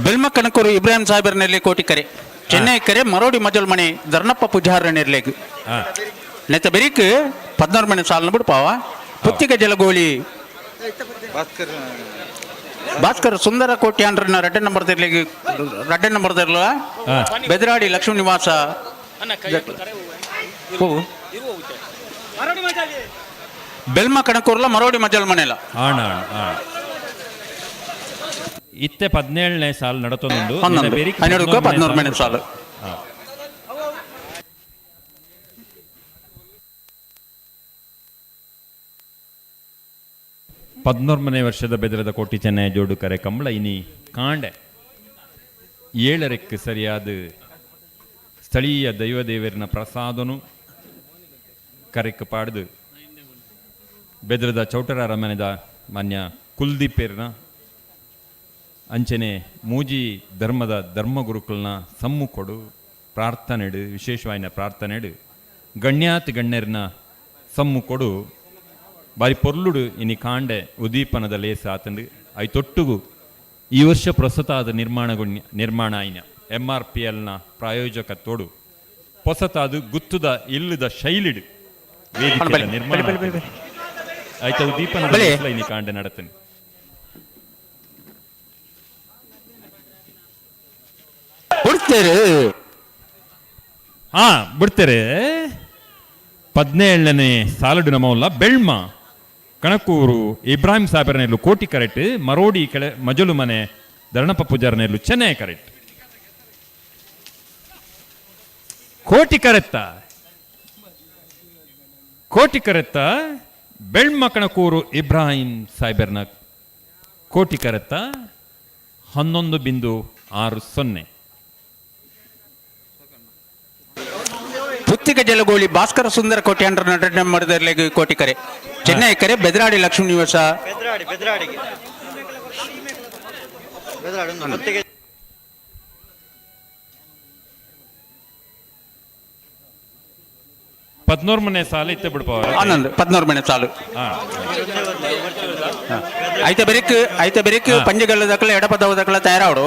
ಬೆಲ್ಮ ಕಣಕೂರು ಇಬ್ರಾಹಿಂ ಸಾಹೇಬರ್ನಲ್ಲಿ ಕೋಟಿ ಕರೆ ಚೆನ್ನೈ ಕರೆ ಮರೋಡಿ ಮಜಲ್ ಮನೆ ಧರ್ಣಪ್ಪ ಪೂಜಾರ ನೆರ್ಲೆಗ್ ನೆತ್ತ ಬೆರಿಕ್ 16 ಮನೆ ಸಾಲನ ಬಿಡ್ಪಾವ ಪುತ್ತಿಗೆ ಜಲಗೋಳಿ ಭಾಸ್ಕರ್ ಸುಂದರ ಕೋಟಿ ಅಂಡ್ರನ್ನ ರಡ್ಡೆ ನಂಬರ್ ತಿರ್ಲಿಗೆ ರಡ್ಡೆ ನಂಬರ್ ತಿರ್ಲ ಬೆದರಾಡಿ ಲಕ್ಷ್ಮೀ ನಿವಾಸ ಬೆಲ್ಮ ಕಣಕೂರ್ಲ ಮರೋಡಿ ಮಜಲ್ ಮನೆಲ ಆಣ ಆಣ ಇತ್ತೆ 17ನೇ ಸಾಲು ನಡತೊಂದುಂಡು. 11 ಹನ್ನೆರಡಕ್ಕೂ 14 ಮನೆ ಸಾಲು. 14ನೇ ವರ್ಷದ ಬೆದರದ ಕೋಟಿ ಚೆನ್ನೈ ಜೋಡು ಕರೆ ಕಂಬಳ ಇನಿ ಕಾಂಡೆ 7ಕ್ಕೆ ಸರಿಯಾದ ಸ್ಥಳೀಯ ದೈವದೇವರಿನ ಪ್ರಸಾದನು ಕರೆಕ್ ಪಾಡ್ದು ಬೆದರದ ಚೌಟರ ಅರಮನೆದ ಮಾನ್ಯ ಕುಲ್ದೀಪೇರ್ನ ಅಂಚನೆ ಮೂಜಿ ಧರ್ಮದ ಧರ್ಮಗುರುಕುಲ್ನ ಸಮ್ಮುಖೊಡು ಪ್ರಾರ್ಥನೆಡು ವಿಶೇಷವಾಯಿನ ಪ್ರಾರ್ಥನೆಡು ಗಣ್ಯಾತಿ ಗಣ್ಯರ್ನ ಸಮ್ಮುಖೊಡು ಬಾರಿ ಪೊರ್ಲುಡು ಇನಿ ಕಾಂಡೆ ಉದೀಪನದ ಲೇಸ ಆತಂಡು I ತೊಟ್ಟುಗು ಈ ವರ್ಷ ಪ್ರಸ್ತುತ ಆದ ನಿರ್ಮಾಣ ಆಯ್ನ ಎಮ್ ಆರ್ ಪಿ ಎಲ್ನ ಪ್ರಾಯೋಜಕತ್ವಡು ಹೊಸತಾದ ಗುತ್ತುದ ಇಲ್ಲದ ಶೈಲಿಡು ವೇದಿಕೆದ ನಿರ್ಮಾಣ ಆಯ್ತು ಉದೀಪನದ ಲೇಸ್ಲ ಇನಿ ಕಾಂಡೆ ನಡತಂಡು. ಬಿಡ್ತೇರು. ಹಾ ಬಿಡ್ತೇರೆ. 17ನೇ ಸಾಲಡು ನಮೌಲ್ಲ ಬೆಳ್ಮ ಕಣಕೂರು ಇಬ್ರಾಹಿಂ ಸಾಹೇಬರನೆಲ್ಲು ಕೋಟಿ ಕರೆಕ್ಟ್ ಮರೋಡಿ ಕೆಳ ಮಜಲು ಮನೆ ಧರಣಪ್ಪ ಪೂಜಾರನೆಲ್ಲು ಚೆನ್ನೈ ಕರೆಕ್ಟ್ ಕೋಟಿ ಕರೆತ್ತ ಕೋಟಿ ಕರೆತ್ತ ಬೆಳ್ಮ ಕಣಕೂರು ಇಬ್ರಾಹಿಂ ಸಾಹೇಬರ್ನ ಕೋಟಿ ಕರೆತ್ತ 11.60. ಪುತ್ತಿಗೆ ಜಲಗೋಳಿ ಭಾಸ್ಕರ ಸುಂದರ ಕೋಟೆ ಅಂಡ್ರ ನಟನೆ ಮಾಡಿದರ್ಲೆಗ್ ಕೋಟಿಕರೆ ಚೆನ್ನೈ ಕರೆ ಬೆದ್ರಾಡಿ ಲಕ್ಷ್ಮೀ ನಿವಾಸ ಬೆದ್ರಾಡಿ ಬೆದ್ರಾಡಿಗೆ ಬೆದ್ರಾಡಿ ಒಂದು ಪುತ್ತಿಗೆ ಪದ್ನೂರು ಮನೆ ಸಾಲು ಇತ್ತೆ ಬಿಡ್ಪವ ಆನಂದ್ 14 ಮನೆ ಸಾಲು ಐತೆ ಬೆರಿಕ್ ಐತೆ ಬೆರಿಕ್ ಪಂಜಗಲ್ಲ ದಕ್ಕಲ ಎಡಪದವ ದಕ್ಕಲ ತಯಾರಾವಡು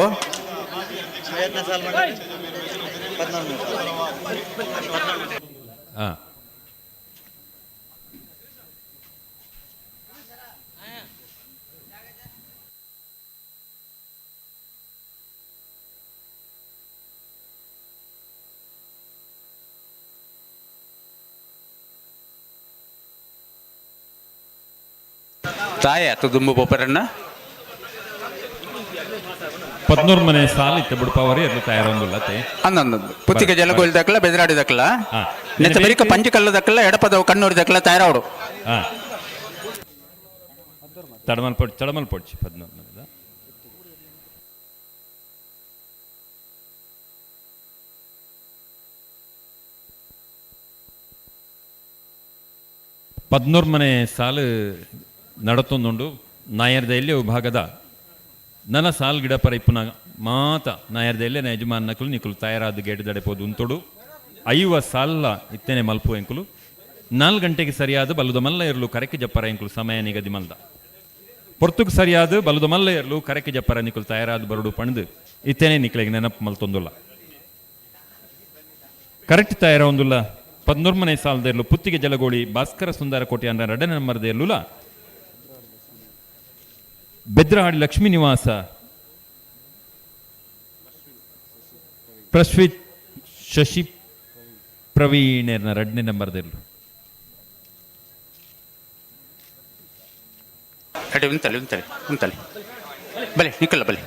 ತಾಯ ಆತು ದುಂಬು ಬೋಪರನ್ನ 14 ಮನೆ ಸಾಲು ಇತ್ತೆ ಬಿಡ್ಪವರಿ ಎರ್ಲು ತಯಾರೊಂದುಲ್ಲತೆ ಅಂದಂದು ಪುತ್ತಿಗೆ ಜಲಗೋಳಿ ದಕ್ಕಲ ಬೆದ್ರಾಡಿ ದಕ್ಕಲ ನೆತ್ತ ಬೆರಿಕ ಪಂಚಕಲ್ಲ ದಕ್ಕಲ ಎಡಪದವು ಕಣ್ಣೂರಿ ದಕ್ಕಲ ತಯಾರಾವಡು ತಡಮಲ್ ಪೊಡ್ ಚಡಮಲ್ ಪೊಡ್ಚಿ 14 ಮನೆದ ಪದ್ನೂರು ಮನೆ ಸಾಲು ನಡತೊಂದುಂಡು ನಾಯರ್ದ ಎಲ್ಲಿ ವಿಭಾಗದ ನನ ಸಾಲ್ ಗಿಡ ಪರ ಇಪ್ಪುನ ಮಾತ ನಾಯರ್ದ ಎಲ್ಲೆ ಯಜಮಾನ್ ನಕಲು ನಿಕುಲು ತಯಾರಾದ ಗೇಟ್ ದಡೆಪೋದು ಉಂತೊಡು 50 ಸಾಲ ಇತ್ತೇನೆ ಮಲ್ಪು ಎಂಕುಲು 4 ಗಂಟೆಗೆ ಸರಿಯಾದ ಬಲುದ ಮಲ್ಲ ಇರಲು ಕರೆಕ್ಕೆ ಜಪ್ಪರ ಎಂಕುಲು ಸಮಯ ನಿಗದಿ ಮಲ್ದ ಪೊರ್ತುಗ್ ಸರಿಯಾದ ಬಲುದ ಮಲ್ಲ ಇರಲು ಕರೆಕ್ಕೆ ಜಪ್ಪರ ನಿಕುಲು ತಯಾರಾದ ಬರುಡು ಪಣದು ಇತ್ತೇನೆ ನಿಕ್ಲೆಗೆ ನೆನಪು ಮಲ್ತೊಂದುಲ್ಲ ಕರೆಕ್ಟ್ ತಯಾರ ಒಂದುಲ್ಲ 14 ಮನೆ ಸಾಲದ ಇರಲು ಪುತ್ತಿಗೆ ಜಲಗೋಳಿ ಭಾಸ್ಕರ ಸುಂದರ ಕೋಟೆ ಅಂದ್ರೆ 2 ನಂಬರ್ದ ಇರಲುಲ ಬೆದ್ರಹಾಡಿ ಲಕ್ಷ್ಮೀ ನಿವಾಸ ಪ್ರಶ್ವಿತ್ ಶಶಿ ಪ್ರವೀಣರ್ನ 2ನೇ ನಂಬರ್ದಿರಲು ಅಡಿ ಉಂತಲಿ ಉಂತಲಿ ಉಂತಲಿ ಬಲೆ ನಿಕ್ಕಲ್ಲ ಬಲೆ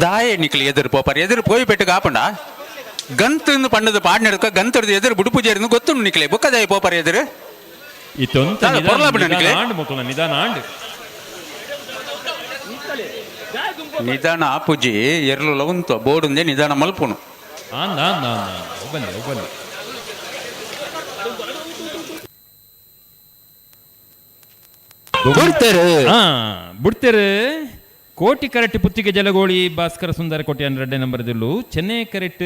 ದಾಯೆ ನಿಕ್ಲಿ ಎದುರು ಪೋಪರ್ ಎದುರು ಪೋಯಿ ಪೆಟ್ಟು ಕಾಪಂಡ ಗಂತು ಪಣ್ಣದ ಪಾಡ್ನೆಡ್ಕ ಗಂತರದ ಎದುರು ಬುಡುಪು ಜೇರ್ನು ಗೊತ್ತುಂಡು ನಿಕ್ಲೆ ಬೊಕ್ಕದಾಯ ಪೋಪರ್ ಎದುರು ನಿಧಾನ ಆಂಡ್ ನಿಧಾನ ಆಪುಜಿ ಎರ್ಲು ಲವಂತು ಬೋರ್ಡುಂದೆ ನಿಧಾನ ಮಲ್ಪುನು ಬನ್ನಿ ಬನ್ನಿ ಬಿಡ್ತೇರು ಬಿಡ್ತೇರು ಕೋಟಿ ಕರೆಕ್ಟ್ ಪುತ್ತಿಗೆ ಜಲಗೋಳಿ ಭಾಸ್ಕರ ಸುಂದರ ಕೋಟಿ 2 ನಂಬರ್ ದಿಲ್ಲು ಚೆನ್ನೈ ಕರೆಕ್ಟ್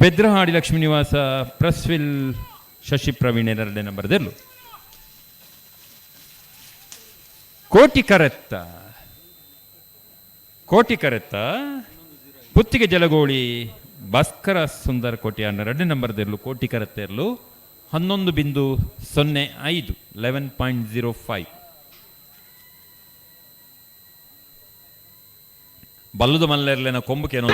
ಬೆದ್ರಹಾಡಿ ಲಕ್ಷ್ಮೀ ನಿವಾಸ ಪ್ರಸ್ವಿಲ್ ಶಶಿ ಪ್ರವೀಣ್ 2 ನಂಬರ್ ದಿಲ್ಲು ಕೋಟಿ ಕರೆತ್ತ ಕೋಟಿ ಕರೆತ್ತ ಪುತ್ತಿಗೆ ಜಲಗೋಳಿ ಭಾಸ್ಕರ ಸುಂದರ ಕೋಟಿ 2 ನಂಬರ್ ದಿಲ್ಲು ಕೋಟಿ ಕರೆತ್ತ ಇರಲು 11.05 11.05 ಬಲ್ಲುದ ಮಲ್ಲೆರ್ಲೆನ ಕೊಂಬುಕೇನೋ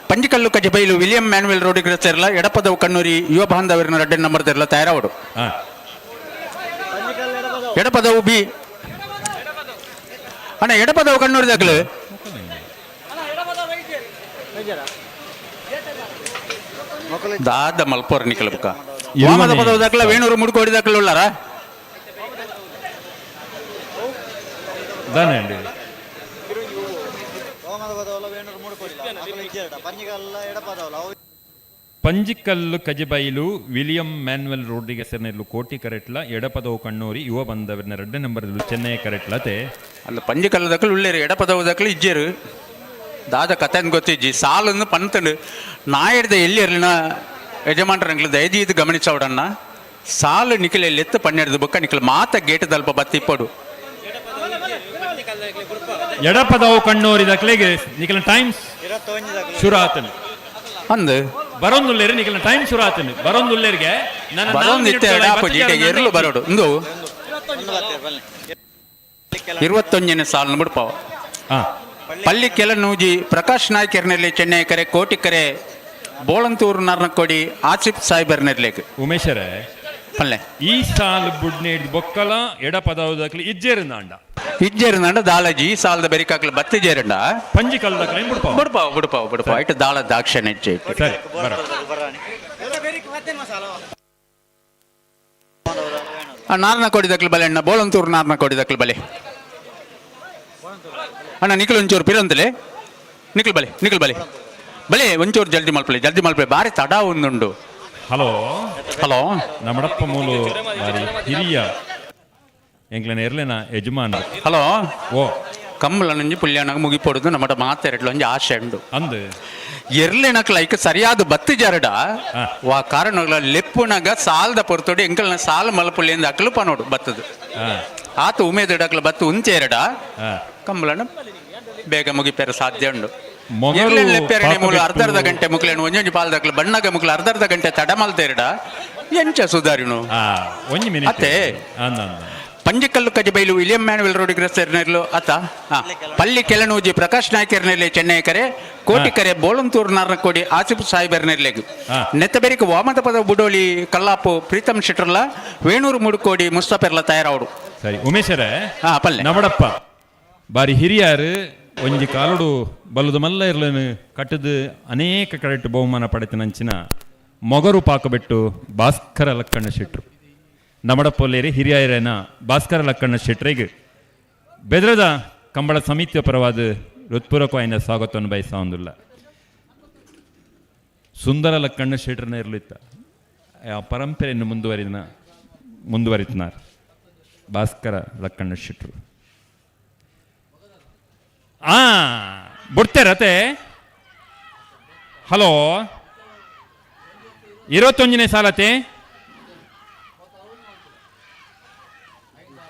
ಪಂಜಿಕಲ್ಲು ಕಜಬೈಲು ವಿಲಿಯಂ ಮ್ಯಾನ್ವೆಲ್ ರೋಡಿಗೆ ಸೇರಲ ಎಡಪದವು ಕಣ್ಣೂರಿ ಯುವ ಬಾಂಧವರಿನ 2 ನಂಬರ್ ತೆರಲ ತಯಾರಾವಡು ಎಡಪದವು ಬಿ ಅಣ್ಣ ಎಡಪದವು ಕಣ್ಣೂರಿ ದಾಖಲು ದಾದ ಮಲ್ಪೋರ್ ನಿಕಲಬಕ ವಾಮದ ಪದವು ದಾಖಲ ವೇಣೂರು ಮುಡುಕೋಡಿ ದಾಖಲು ಉಳ್ಳಾರ ದಾನೆ ಪಂಜಿಕಲ್ಲು ಕಜಿಬೈಲು ವಿಲಿಯಂ ಮ್ಯಾನ್ವೆಲ್ ರೋಡ್ರಿಗೆ ಹೆಸರಿನಲ್ಲೂ ಕೋಟಿ ಕರೆಟ್ಲ ಎಡಪದವು ಕಣ್ಣೂರಿ ಯುವ ಬಂದವರಿನ 2 ನಂಬರ್ ಚೆನ್ನೈ ಕರೆಟ್ಲತೆ ಅಲ್ಲ ಪಂಜಿಕಲ್ಲು ದಕ್ಕಲು ಉಳ್ಳೇರು ಎಡಪದವು ದಕ್ಕಲು ಇಜ್ಜೇರು ದಾದ ಕಥೆನ್ ಗೊತ್ತಿಜ್ಜಿ ಸಾಲನ್ನು ಪಂತನು ನಾಯಡ್ದ ಎಲ್ಲಿ ಇರಲಿನ ಯಜಮಾನ್ರಂಗ್ಲ ದಯದೀದು ಗಮನಿಸವಡನ್ನ ಸಾಲು ನಿಖಿಲ ಎತ್ತು ಪನ್ನೆರಡು ಬೊಕ್ಕ ನಿಖಿಲ ಮಾತ ಗೇಟ್ ದಲ್ಪ ಬತ್ತಿಪ್ಪಡು ಎಡಪದವು ಕಣ್ಣೂರಿ ದಕ್ಲೆಗೆ ನಿಖಿಲ ಟೈಮ್ಸ್ ಶುರು ಆತನು ಅಂದು ಬರೋಂದುಲ್ಲೇರು ನಿಖಿಲ ಟೈಮ್ ಶುರು ಆತನು ಬರೋಂದುಲ್ಲೇರಿಗೆ ನನ್ನ ಬರೋಂದಿತ್ತೆ ಎಡಾಪುಜಿ ಎರ್ಲು ಬರೋಡು ಇಂದು 21ನೇ ಸಾಲು ಬಿಡ್ಪಾವ ಪಲ್ಲಿ ಕೆಲನೂಜಿ ಪ್ರಕಾಶ್ ನಾಯ್ಕರ್ನಲ್ಲಿ ಚೆನ್ನೈ ಕರೆ ಕೋಟಿ ಕರೆ ಬೋಳಂತೂರು ನರ್ನಕೋಡಿ ಆಸಿಫ್ ಸಾಹಿಬರ್ನೆರ್ಲೇಕ್ ಉಮೇಶರೇ ಪಲ್ಲೆ ಈ ಸಾಲು ಬುಡ್ನೆ ಬೊಕ್ಕಲ ಎಡಪದವು ದಕ್ಲಿ ಇಜ್ಜೇರು ನಾಂಡ ಇಜ್ಜೇರ್ನಂಡ ದಾಳಜಿ ಸಾಲದ ಬೆರಿಕಾಕ್ಲ ಬತ್ತಿ ಜೇರಂಡ ಪಂಜಿ ಕಲ್ದಕ್ಲೆ ಬುಡ್ಪಾವ ಬುಡ್ಪಾವ ಬುಡ್ಪಾವ ಬುಡ್ಪಾವ ಇಟ್ಟು ದಾಳ ದಾಕ್ಷಿಣ್ಯ ಇಜ್ಜೆ. ಸರಿ ಬರ. ನಾರ್ನ ಕೊಡಿದಕ್ಲು ಬಲೆ ಅಣ್ಣ, ಬೋಳಂತೂರು ನಾರ್ನ ಕೊಡಿದಕ್ಲು ಬಲೆ ಅಣ್ಣ. ನಿಖಲ್ ಒಂಚೂರು ಪಿರಂತಲೆ, ನಿಖಲ್ ಬಲೆ, ನಿಖಲ್ ಬಲೆ ಬಲೆ, ಒಂಚೂರು ಜಲ್ದಿ ಮಲ್ಪಲೆ, ಜಲ್ದಿ ಮಲ್ಪಲೆ, ಬಾರಿ ತಡ ಒಂದುಂಡು. Hello hello. ನಮ್ಮಡಪ್ಪ ಮೂಲು ಬಾರಿ ಹಿರಿಯ ಎಂಕ್ಲೆನ ಎರ್ಲೆನ ಯಜಮಾನ. ಹಲೋ. ಓ ಕಂಬಳ ನಂಜಿ ಪುಲ್ಯಾಣಗ ಮುಗಿಪೊಡುದು ನಮ್ಮಡ ಮಾತೆರಡ್ಲ ಒಂಜಿ ಆಶೆ ಉಂಡು. ಅಂದು ಎರ್ಲೆನಕ್ಲ ಐಕ್ ಸರಿಯಾದ ಬತ್ತಿ ಜರಡ ವಾ ಕಾರಣಗಳ ಲೆಪ್ಪುನಗ ಸಾಲದ ಪೊರ್ತೊಡಿ ಎಂಕಲ್ನ ಸಾಲ ಮಲ್ಪುಳ್ಳಿ ಅಕ್ಲು ಪನೋಡು ಬತ್ತದು. ಆತ ಉಮೇದಿಡಕ್ಲ ಬತ್ತು ಉಂಚೇರಡ ಕಂಬಳನ ಬೇಗ ಮುಗಿಪೇರ ಸಾಧ್ಯ ಉಂಡು. ಮೊಗರು ಎರ್ಲೆನ್ ಲೆಪ್ಪೆರನೆ ಮೂಲು ಅರ್ಧ ಅರ್ಧ ಪಾಪಬೆಟ್ಟು. ಗಂಟೆ ಮುಕ್ಲೇನು ಒಂಜೊಂಜಿ ಪಾಲ್ದಕ್ಲು ಬಣ್ಣಗ ಮುಕ್ಲು ಅರ್ಧ ಅರ್ಧ ಗಂಟೆ ತಡ ಮಲ್ತೇರಡ ಎಂಚ ಸುಧಾರಿನು? ಒಂಜಿ ಮಿನಿಟ್. ಅತ್ತೆ. ಅಂದ ಅಂದ. ಪಂಜಿಕಲ್ಲು ಕಜಬೈಲು ವಿಲಿಯಂ ಮ್ಯಾನುವೆಲ್ ರೋಡಿಗ್ರಸ್ತೆರ್ನೆರ್ಲು ಅತ ಪಲ್ಲಿ ಕೆಲನೂಜಿ ಪ್ರಕಾಶ್ ನಾಯ್ಕರ್ನೆರ್ಲೆ ಚೆನ್ನೈ ಕರೆ ಕೋಟಿ ಕರೆ ಬೋಳಂತೂರು ನಾರ್ನಕೋಡಿ ಆಸಿಫ್ ಸಾಹಿಬರ್ನೆರ್ಲೆಗ್ ನೆತ್ತಬೆರಿಕ್ ವಾಮದ ಪದ ಬುಡೋಲಿ ಕಲ್ಲಾಪು ಪ್ರೀತಮ್ ಶೆಟ್ಟರ್ಲ ವೇಣೂರು ಮುಡುಕೋಡಿ ಮುಸ್ತಫೆರ್ಲ ತಯಾರಾವಡು. ಸರಿ ಉಮೇಶರೇ. ಪಲ್ಲೆ. ನಮಡಪ್ಪ ಬಾರಿ ಹಿರಿಯಾರು, ಒಂಜಿ ಕಾಲುಡು ಬಲ್ಲುದು ಮಲ್ಲ ಇರ್ಲನು ಕಟ್ಟದು ಅನೇಕ ಕಡೆಟ್ ಬಹುಮಾನ ಪಡೆತನಂಚಿನ ಮೊಗರು ಪಾಕಬೆಟ್ಟು ಭಾಸ್ಕರ ಲಕ್ಕಣ್ಣ ಶೆಟ್ರು ನಮಡಪ್ಪೊಲ್ಲೇರಿ. ಹಿರಿಯರೇನ ಭಾಸ್ಕರ ಲಕ್ಕಣ್ಣ ಶೆಟ್ರಿಗೆ ಬೆದ್ರದ ಕಂಬಳ ಸಮಿತಿಯ ಪರವಾದ ಹೃತ್ಪೂರ್ವಕವಾಯಿನ ಸ್ವಾಗತವನ್ನು ಬಯಸ. ಸುಂದರ ಲಕ್ಕಣ್ಣ ಶೆಟ್ರನ ಇರಲಿತ್ತ ಆ ಪರಂಪರೆಯನ್ನು ಮುಂದುವರಿತನಾರ್ ಭಾಸ್ಕರ ಲಕ್ಕಣ್ಣ ಶೆಟ್ರು. ಆ ಬಿಡ್ತಾರತೆ. ಹಲೋ, 21ನೇ ಸಾಲತೆ.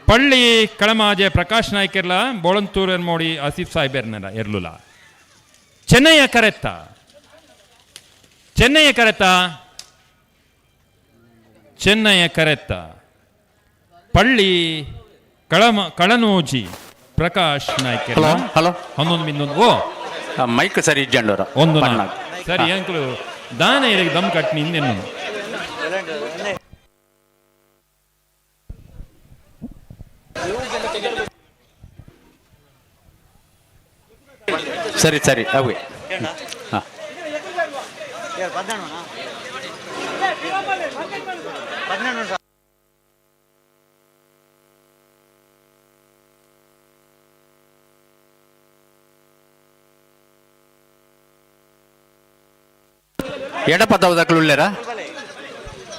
ಪಳ್ಳಿ ಕಳಮಾಜೆ ಪ್ರಕಾಶ್ ನಾಯ್ಕೆರ್ಲ ಬೋಳಂತೂರ್ ಮೋಡಿ ಆಸಿಫ್ ಸಾಹೇಬರ್ನೆಲ್ಲ ಎರ್ಲುಲ. ಚೆನ್ನಯ್ಯ ಕರೆತ್ತ, ಚೆನ್ನಯ್ಯ ಕರೆತ್ತ, ಚೆನ್ನಯ್ಯ ಕರೆತ್ತ. ಪಳ್ಳಿ ಕಳನೋಜಿ ಪ್ರಕಾಶ್ ನಾಯ್ಕ. Hello hello. 11 ಬಿಂದು ಓ ಮೈಕ್ ಸರಿ ಇಜ್ಜಂಡೋರ. ಒಂದು ನಾಲ್ಕು. ಸರಿ ಅಂಕಲು ದಾನ ಇರಗೆ ದಮ್ ಕಟ್ನಿ ಹಿಂದೆನ್ನು. ಸರಿ ಸರಿ ಅವೇ. ಹಾ ಎಡಪದವದಕ್ಲು ಉಳ್ಳೇರ?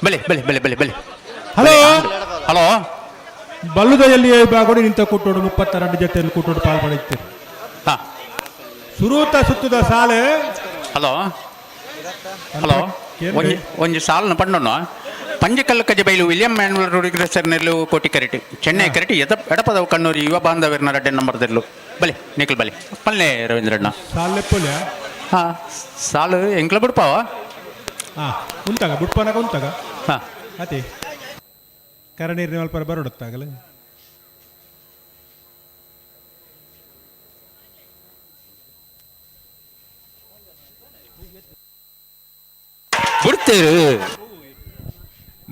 ಬಲೆ ಬಲೆ ಬಲೆ ಬಲೆ ಬಲೆ. ಹಲೋ. ಹಲೋ. ಬಲ್ಲುದಯಲ್ಲಿ ವಿಭಾಗಡು ನಿಂತ ಕೂಟೋಡು 32 ಜೊತೆಯಲ್ಲಿ ಕೂಟೋಡು ಪಾಲ್ ಪಡೆಯುತ್ತೀರಿ. ಸುರೂತ ಸುತ್ತದ ಸಾಲೆ. Hello hello. ಒಂಜಿ ಒಂಜಿ ಸಾಲನ ಪಂಡೋಣ. ಪಂಜಕಲ್ಲು ಕಜಬೈಲು ವಿಲಿಯಂ ಮ್ಯಾನುವಲ್ ರೋಡಿಗ್ರೆಸರ್ನೆಲ್ಲು ಕೋಟಿ ಕರೆಟಿ ಚೆನ್ನೈ ಕರೆಟಿ ಎದ ಎಡಪದವು ಕಣ್ಣೂರಿ ಯುವ ಬಾಂಧವ್ಯರ್ನ ರಡ್ಡೆ ನಂಬರ್ದೆಲ್ಲು ಬಲೆ ನಿಖಲ್ ಬಲೆ ಪಲ್ಲೆ ರವೀಂದ್ರಣ್ಣ. ಸಾಲೆ ಪೊಲ್ಯ. ಹಾ ಸಾಲು ಎಂಕ್ಲ ಬಿಡ್ಪಾವ. ಉಂತಾಗ ಬುಡ್ಪನಾಗ ಉಂತಾಗ. ಅತಿ ಕರನೀರಿನ ಅಲ್ಪ ಬರೋಡುತ್ತಾಗಲೇ. ಬಿಡ್ತೇರು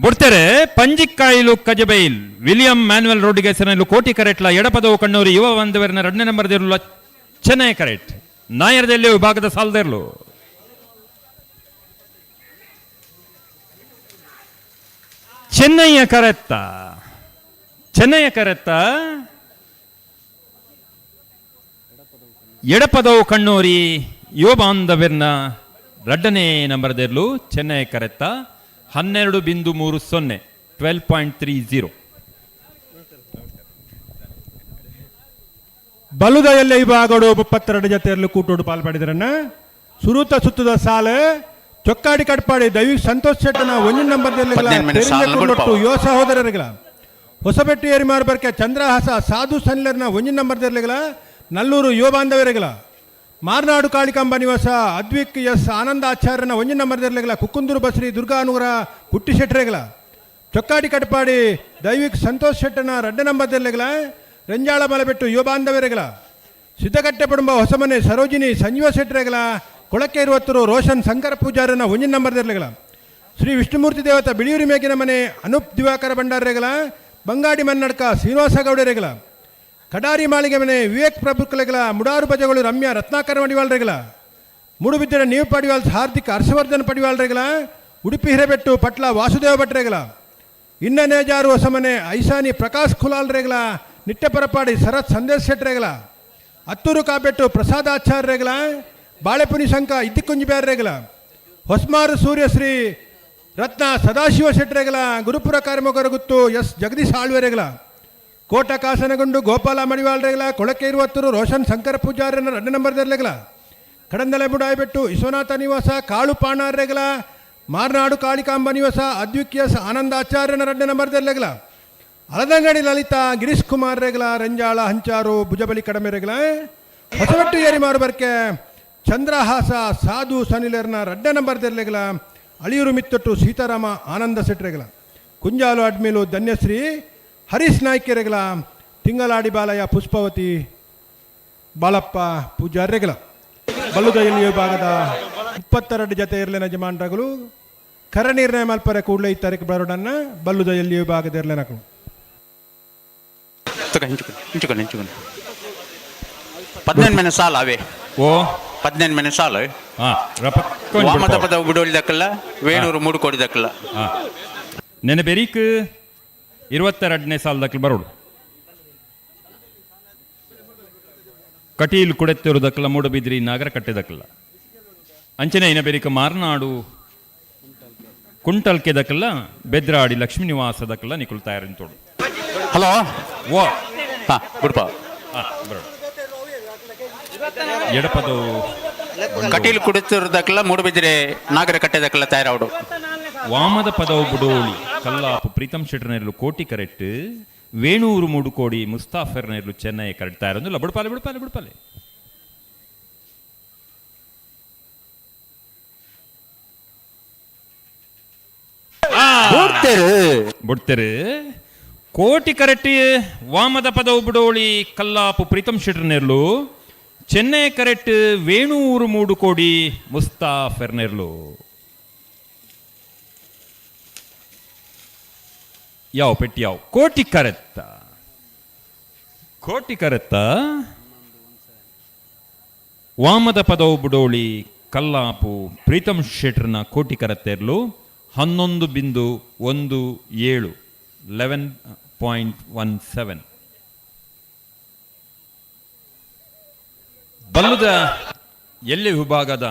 ಬಿಡ್ತಾರೆ. ಪಂಜಿಕ್ಕಾಯಿಲು ಕಜಬೈಲ್ ವಿಲಿಯಂ ಮ್ಯಾನುವೆಲ್ ರೋಡ್ಗೆ ಹೆಸರಿನಲ್ಲಿ ಕೋಟಿ ಕರೆಟ್ಲ ಎಡಪದವು ಕಣ್ಣೂರು ಯುವ ಬಾಂಧವರನ್ನ ಎರಡನೇ ನಂಬರ್ ದಿರಲು ಚೆನ್ನೈ ಕರೆಟ್ ನಾಯರದಲ್ಲಿ ವಿಭಾಗದ ಸಾಲದಿರಲು. ಚೆನ್ನೈಯ ಕರೆತ್ತ, ಚೆನ್ನೈಯ ಕರೆತ್ತ. ಎಡಪದವು ಕಣ್ಣೂರಿ ಯುವ ಬಾಂಧವ್ಯರ್ನ ರಡ್ಡನೇ ನಂಬರ್ದಿರಲು ಚೆನ್ನೈ ಕರೆತ್ತ 12.30, 12.30. ಬಲುದಯಲ್ಲಿ ವಿಭಾಗಡು 32 ಜೊತೆಯಲ್ಲಿ ಕೂಟೋಡು ಪಾಲ್ಪಡಿದ್ರನ್ನ. ಸುರೂತ ಸುತ್ತದ ಸಾಲೆ ಚೊಕ್ಕಾಡಿ ಕಟ್ಪಾಡಿ ದೈವಿ ಸಂತೋಷ್ ಶೆಟ್ಟನ ಒಂಜಿನ ನಂಬರ್ದಲ್ಲಿ 15 minutes ಸಾಲನ್ನ ಬಿಡ್ಪಾವ. ಯುವ ಸಹೋದರರಿಗಳ ಹೊಸಬೆಟ್ಟು ಏರಿಮಾರು ಬರ್ಕೆ ಚಂದ್ರಹಾಸ ಸಾಧು ಸನ್ಲರ್ನ ಒಂಜಿನ ನಂಬರ್ದಿರ್ಲಿಗಳ ನಲ್ಲೂರು ಯುವ ಬಾಂಧವರಿಗಳ ಮಾರ್ನಾಡು ಕಾಳಿಕಾಂಬ ನಿವಾಸ ಅದ್ವಿಕ್ ಎಸ್ ಆನಂದ ಆಚಾರ್ಯನ ಒಂಜಿನ ನಂಬರ್ದಿರ್ಲಿಗಳ ಕುಕ್ಕುಂದೂರು ಬಸ್ರಿ ದುರ್ಗಾನುಗರ ಕುಟ್ಟಿ ಶೆಟ್ಟರೆಗಳ ಚೊಕ್ಕಾಡಿ ಕಟ್ಪಾಡಿ ದೈವಿಕ್ ಸಂತೋಷ್ ಶೆಟ್ಟನ ರಡ್ಡ ನಂಬರ್ದಿರ್ಲಿಗಳ ರಂಜಾಳ ಮಲಬೆಟ್ಟು ಯುವ ಬಾಂಧವರಿಗಳ ಸಿದ್ದಕಟ್ಟೆ ಪಡುಂಬ ಹೊಸಮನೆ ಸರೋಜಿನಿ ಸಂಜೀವ ಶೆಟ್ಟರೆಗಳ ಕೊಳಕೆ ಇರುವತ್ತರು ರೋಷನ್ ಶಂಕರ ಪೂಜಾರನ ಒಂಜಿನ ನಂಬರ್ದಿರ್ಲಿಗಳ ಶ್ರೀ ವಿಷ್ಣುಮೂರ್ತಿ ದೇವತ ಬಿಳಿಯೂರಿ ಮೇಗಿನ ಮನೆ ಅನೂಪ್ ದಿವಾಕರ ಭಂಡಾರರೆಗಳ ಬಂಗಾಡಿ ಮನ್ನಡ್ಕ ಶ್ರೀನಿವಾಸ ಗೌಡರೆಗಳ ಕಡಾರಿ ಮಾಳಿಗೆ ಮನೆ ವಿವೇಕ್ ಪ್ರಭುಕಲೆಗಳ ಮುಡಾರು ಬಜಗಳು ರಮ್ಯಾ ರತ್ನಾಕರ ಮಡಿವಾಳ್ರೆಗಳ ಮೂಡುಬಿದ್ದರೆ ನೀವು ಪಡಿವಾಲ್ ಹಾರ್ದಿಕ್ ಹರ್ಷವರ್ಧನ್ ಪಡಿವಾಳ್ರೆಗಳ ಉಡುಪಿ ಹಿರೇಬೆಟ್ಟು ಪಟ್ಲ ವಾಸುದೇವ ಭಟ್ರೆಗಳ ಇನ್ನನೇಜಾರು ಹೊಸಮನೆ ಐಸಾನಿ ಪ್ರಕಾಶ್ ಖುಲಾಲ್ರೆಗಳ ನಿಟ್ಟೆಪರಪಾಡಿ ಶರತ್ ಸಂದೇಶ್ ಶೆಟ್ರೆಗಳ ಅತ್ತೂರು ಕಾಬೆಟ್ಟು ಪ್ರಸಾದಾಚಾರ್ಯರೆಗಳ ಬಾಳೆಪುನಿ ಶಂಕ ಇದ್ದಿಕ್ಕುಂಜಿ ಬ್ಯಾರ್ರೆಗಳ ಹೊಸ್ಮಾರು ಸೂರ್ಯಶ್ರೀ ರತ್ನ ಸದಾಶಿವ ಶೆಟ್ರೆಗಳ ಗುರುಪುರ ಕಾರ್ಮಕರಗುತ್ತು ಎಸ್ ಜಗದೀಶ್ ಆಳ್ವೆರೆಗಳ ಕೋಟ ಕಾಸನಗುಂಡು ಗೋಪಾಲ ಮಡಿವಾಳ್ರೆಗಳ ಕೊಳಕೆ ಇರುವತ್ತೂರು ರೋಷನ್ ಶಂಕರ ಪೂಜಾರ್ಯನ 2 ನಂಬರ್ದರ್ಲೆಗಳ ಕಡಂದಲೆ ಬುಡಾಯ್ಬೆಟ್ಟು ವಿಶ್ವನಾಥ ನಿವಾಸ ಕಾಳು ಪಾಣಾರ್ರೆಗಳ ಮಾರ್ನಾಡು ಕಾಳಿಕಾಂಬ ನಿವಾಸ ಅದ್ವಿಕ್ಯಸ್ ಆನಂದಾಚಾರ್ಯನ 2 ನಂಬರ್ದರ್ಲೆಗಳ ಅಲದಂಗಡಿ ಲಲಿತಾ ಗಿರೀಶ್ ಕುಮಾರ್ ರೆಗಳ ರಂಜಾಳ ಹಂಚಾರು ಭುಜಬಲಿ ಕಡಮೆರೆಗಳ ಹೊಸಬೆಟ್ಟು ಏರಿ ಮಾರುಬರ್ಕೆ ಚಂದ್ರಹಾಸ ಸಾಧು ಸನಿಲರ್ನ 2 ನಂಬರ್ದರ್ಲೆಗಳ ಅಳಿಯೂರು ಮಿತ್ತೊಟ್ಟು ಸೀತಾರಾಮ ಆನಂದ ಸೆಟ್ರೆಗಳ ಕುಂಜಾಲು ಅಡ್ಮೇಲು ಧನ್ಯಶ್ರೀ ಹರೀಶ್ ನಾಯ್ಕೆರೆಗಳ ತಿಂಗಳಾಡಿ ಬಾಲಯ್ಯ ಪುಷ್ಪವತಿ ಬಾಲಪ್ಪ ಪೂಜಾರ್ರೆಗಳ ಬಲ್ಲುದ ಎಲ್ಲಿಯ ವಿಭಾಗದ 22 ಜತೆ ಇರ್ಲಿನ ಯಜಮಾನ್ರಗಳು ಕರ ನಿರ್ಣಯ ಮಲ್ಪರೆ ಕೂಡಲೇ ಈ ತಾರೀಕು ಬರೋಡನ್ನ ಬಲ್ಲುದ ಎಲ್ಲಿಯ ವಿಭಾಗದ ಇರ್ಲಿನಕಳು 18 ಮನೆ ಸಾಲ ಅವೇ. ಓ 18 ಮನೆ ಸಾಲ. ವಾಮದ ಪದ ಬಿಡೋಳಿ ದಕ್ಕಲ್ಲ, ವೇಣೂರು 3 ಕೋಟಿ ದಕ್ಕಲ್ಲ. ನೆನೆ ಬೆರೀಕ್ 22ನೇ ಸಾಲ ದಕ್ಕಲ್ ಬರೋಡು. ಕಟೀಲ್ ಕುಡೆತ್ತಿರು ದಕ್ಕಲ ಮೂಡಬಿದ್ರಿ ನಾಗರ ಕಟ್ಟೆ ದಕ್ಕಲ್ಲ. ಅಂಚನೆ ಇನ ಬೆರಿಕ ಮಾರ್ನಾಡು ಕುಂಟಲ್ಕೆ ದಕ್ಕಲ್ಲ ಬೆದ್ರಾಡಿ ಲಕ್ಷ್ಮೀ ನಿವಾಸ ದಕ್ಕಲ್ಲ ನಿಕುಲ್ ತಯಾರಿಂತೋಡು. ಹಲೋ ಓ ಹಾ ಗುಡ್ಪ ಬರೋಡು. ಎಡಪದವು ಕಟೀಲ್ ಕುಡಿತಿರು ದಕ್ಕಲ್ಲ ಮೂಡಬಿದ್ರೆ ನಾಗರ ಕಟ್ಟೆ ದಕ್ಕಲ್ಲ ತಯಾರಾವಡು. ವಾಮದ ಪದವು ಬುಡೋಳಿ ಕಲ್ಲಾಪು ಪ್ರೀತಂ ಶೆಟ್ಟರ್ನೆರ್ಲು ಕೋಟಿ ಕರೆಕ್ಟ್ ವೇಣೂರು 3 ಕೋಡಿ ಮುಸ್ತಾಫರ್ನೆರ್ಲು ಚೆನ್ನೈ ಕರೆಕ್ಟ್ ತಯಾರೊಂದಿಲ್ಲ. ಬುಡ್ಪಾಲೆ ಬುಡ್ಪಾಲೆ ಬುಡ್ಪಾಲೆ. ಬುಡ್ತೇರು ಕೋಟಿ ಕರೆಕ್ಟ್ ವಾಮದ ಪದವು ಬುಡೋಳಿ ಕಲ್ಲಾಪು ಪ್ರೀತಂ ಶೆಟ್ಟರ್ನೆರ್ಲು ಚೆನ್ನೈ ಕರೆಕ್ಟ್ ವೇಣೂರು 3 ಕೋಡಿ ಮುಸ್ತಾಫರ್ನೆರ್ಲು. ಯಾವ ಪೆಟ್ಟಿ ಯಾವ ಕೋಟಿ ಕರೆತ್ತ ಕೋಟಿ ಕರೆತ್ತ ವಾಮದ ಪದವು ಬುಡೋಳಿ ಕಲ್ಲಾಪು ಪ್ರೀತಂ ಶೆಟ್ರನ ಕೋಟಿ ಕರೆತ್ತೆರ್ಲು 11.17 11.17. ಬಲ್ಲುದ ಎಲ್ಲಿ ವಿಭಾಗದ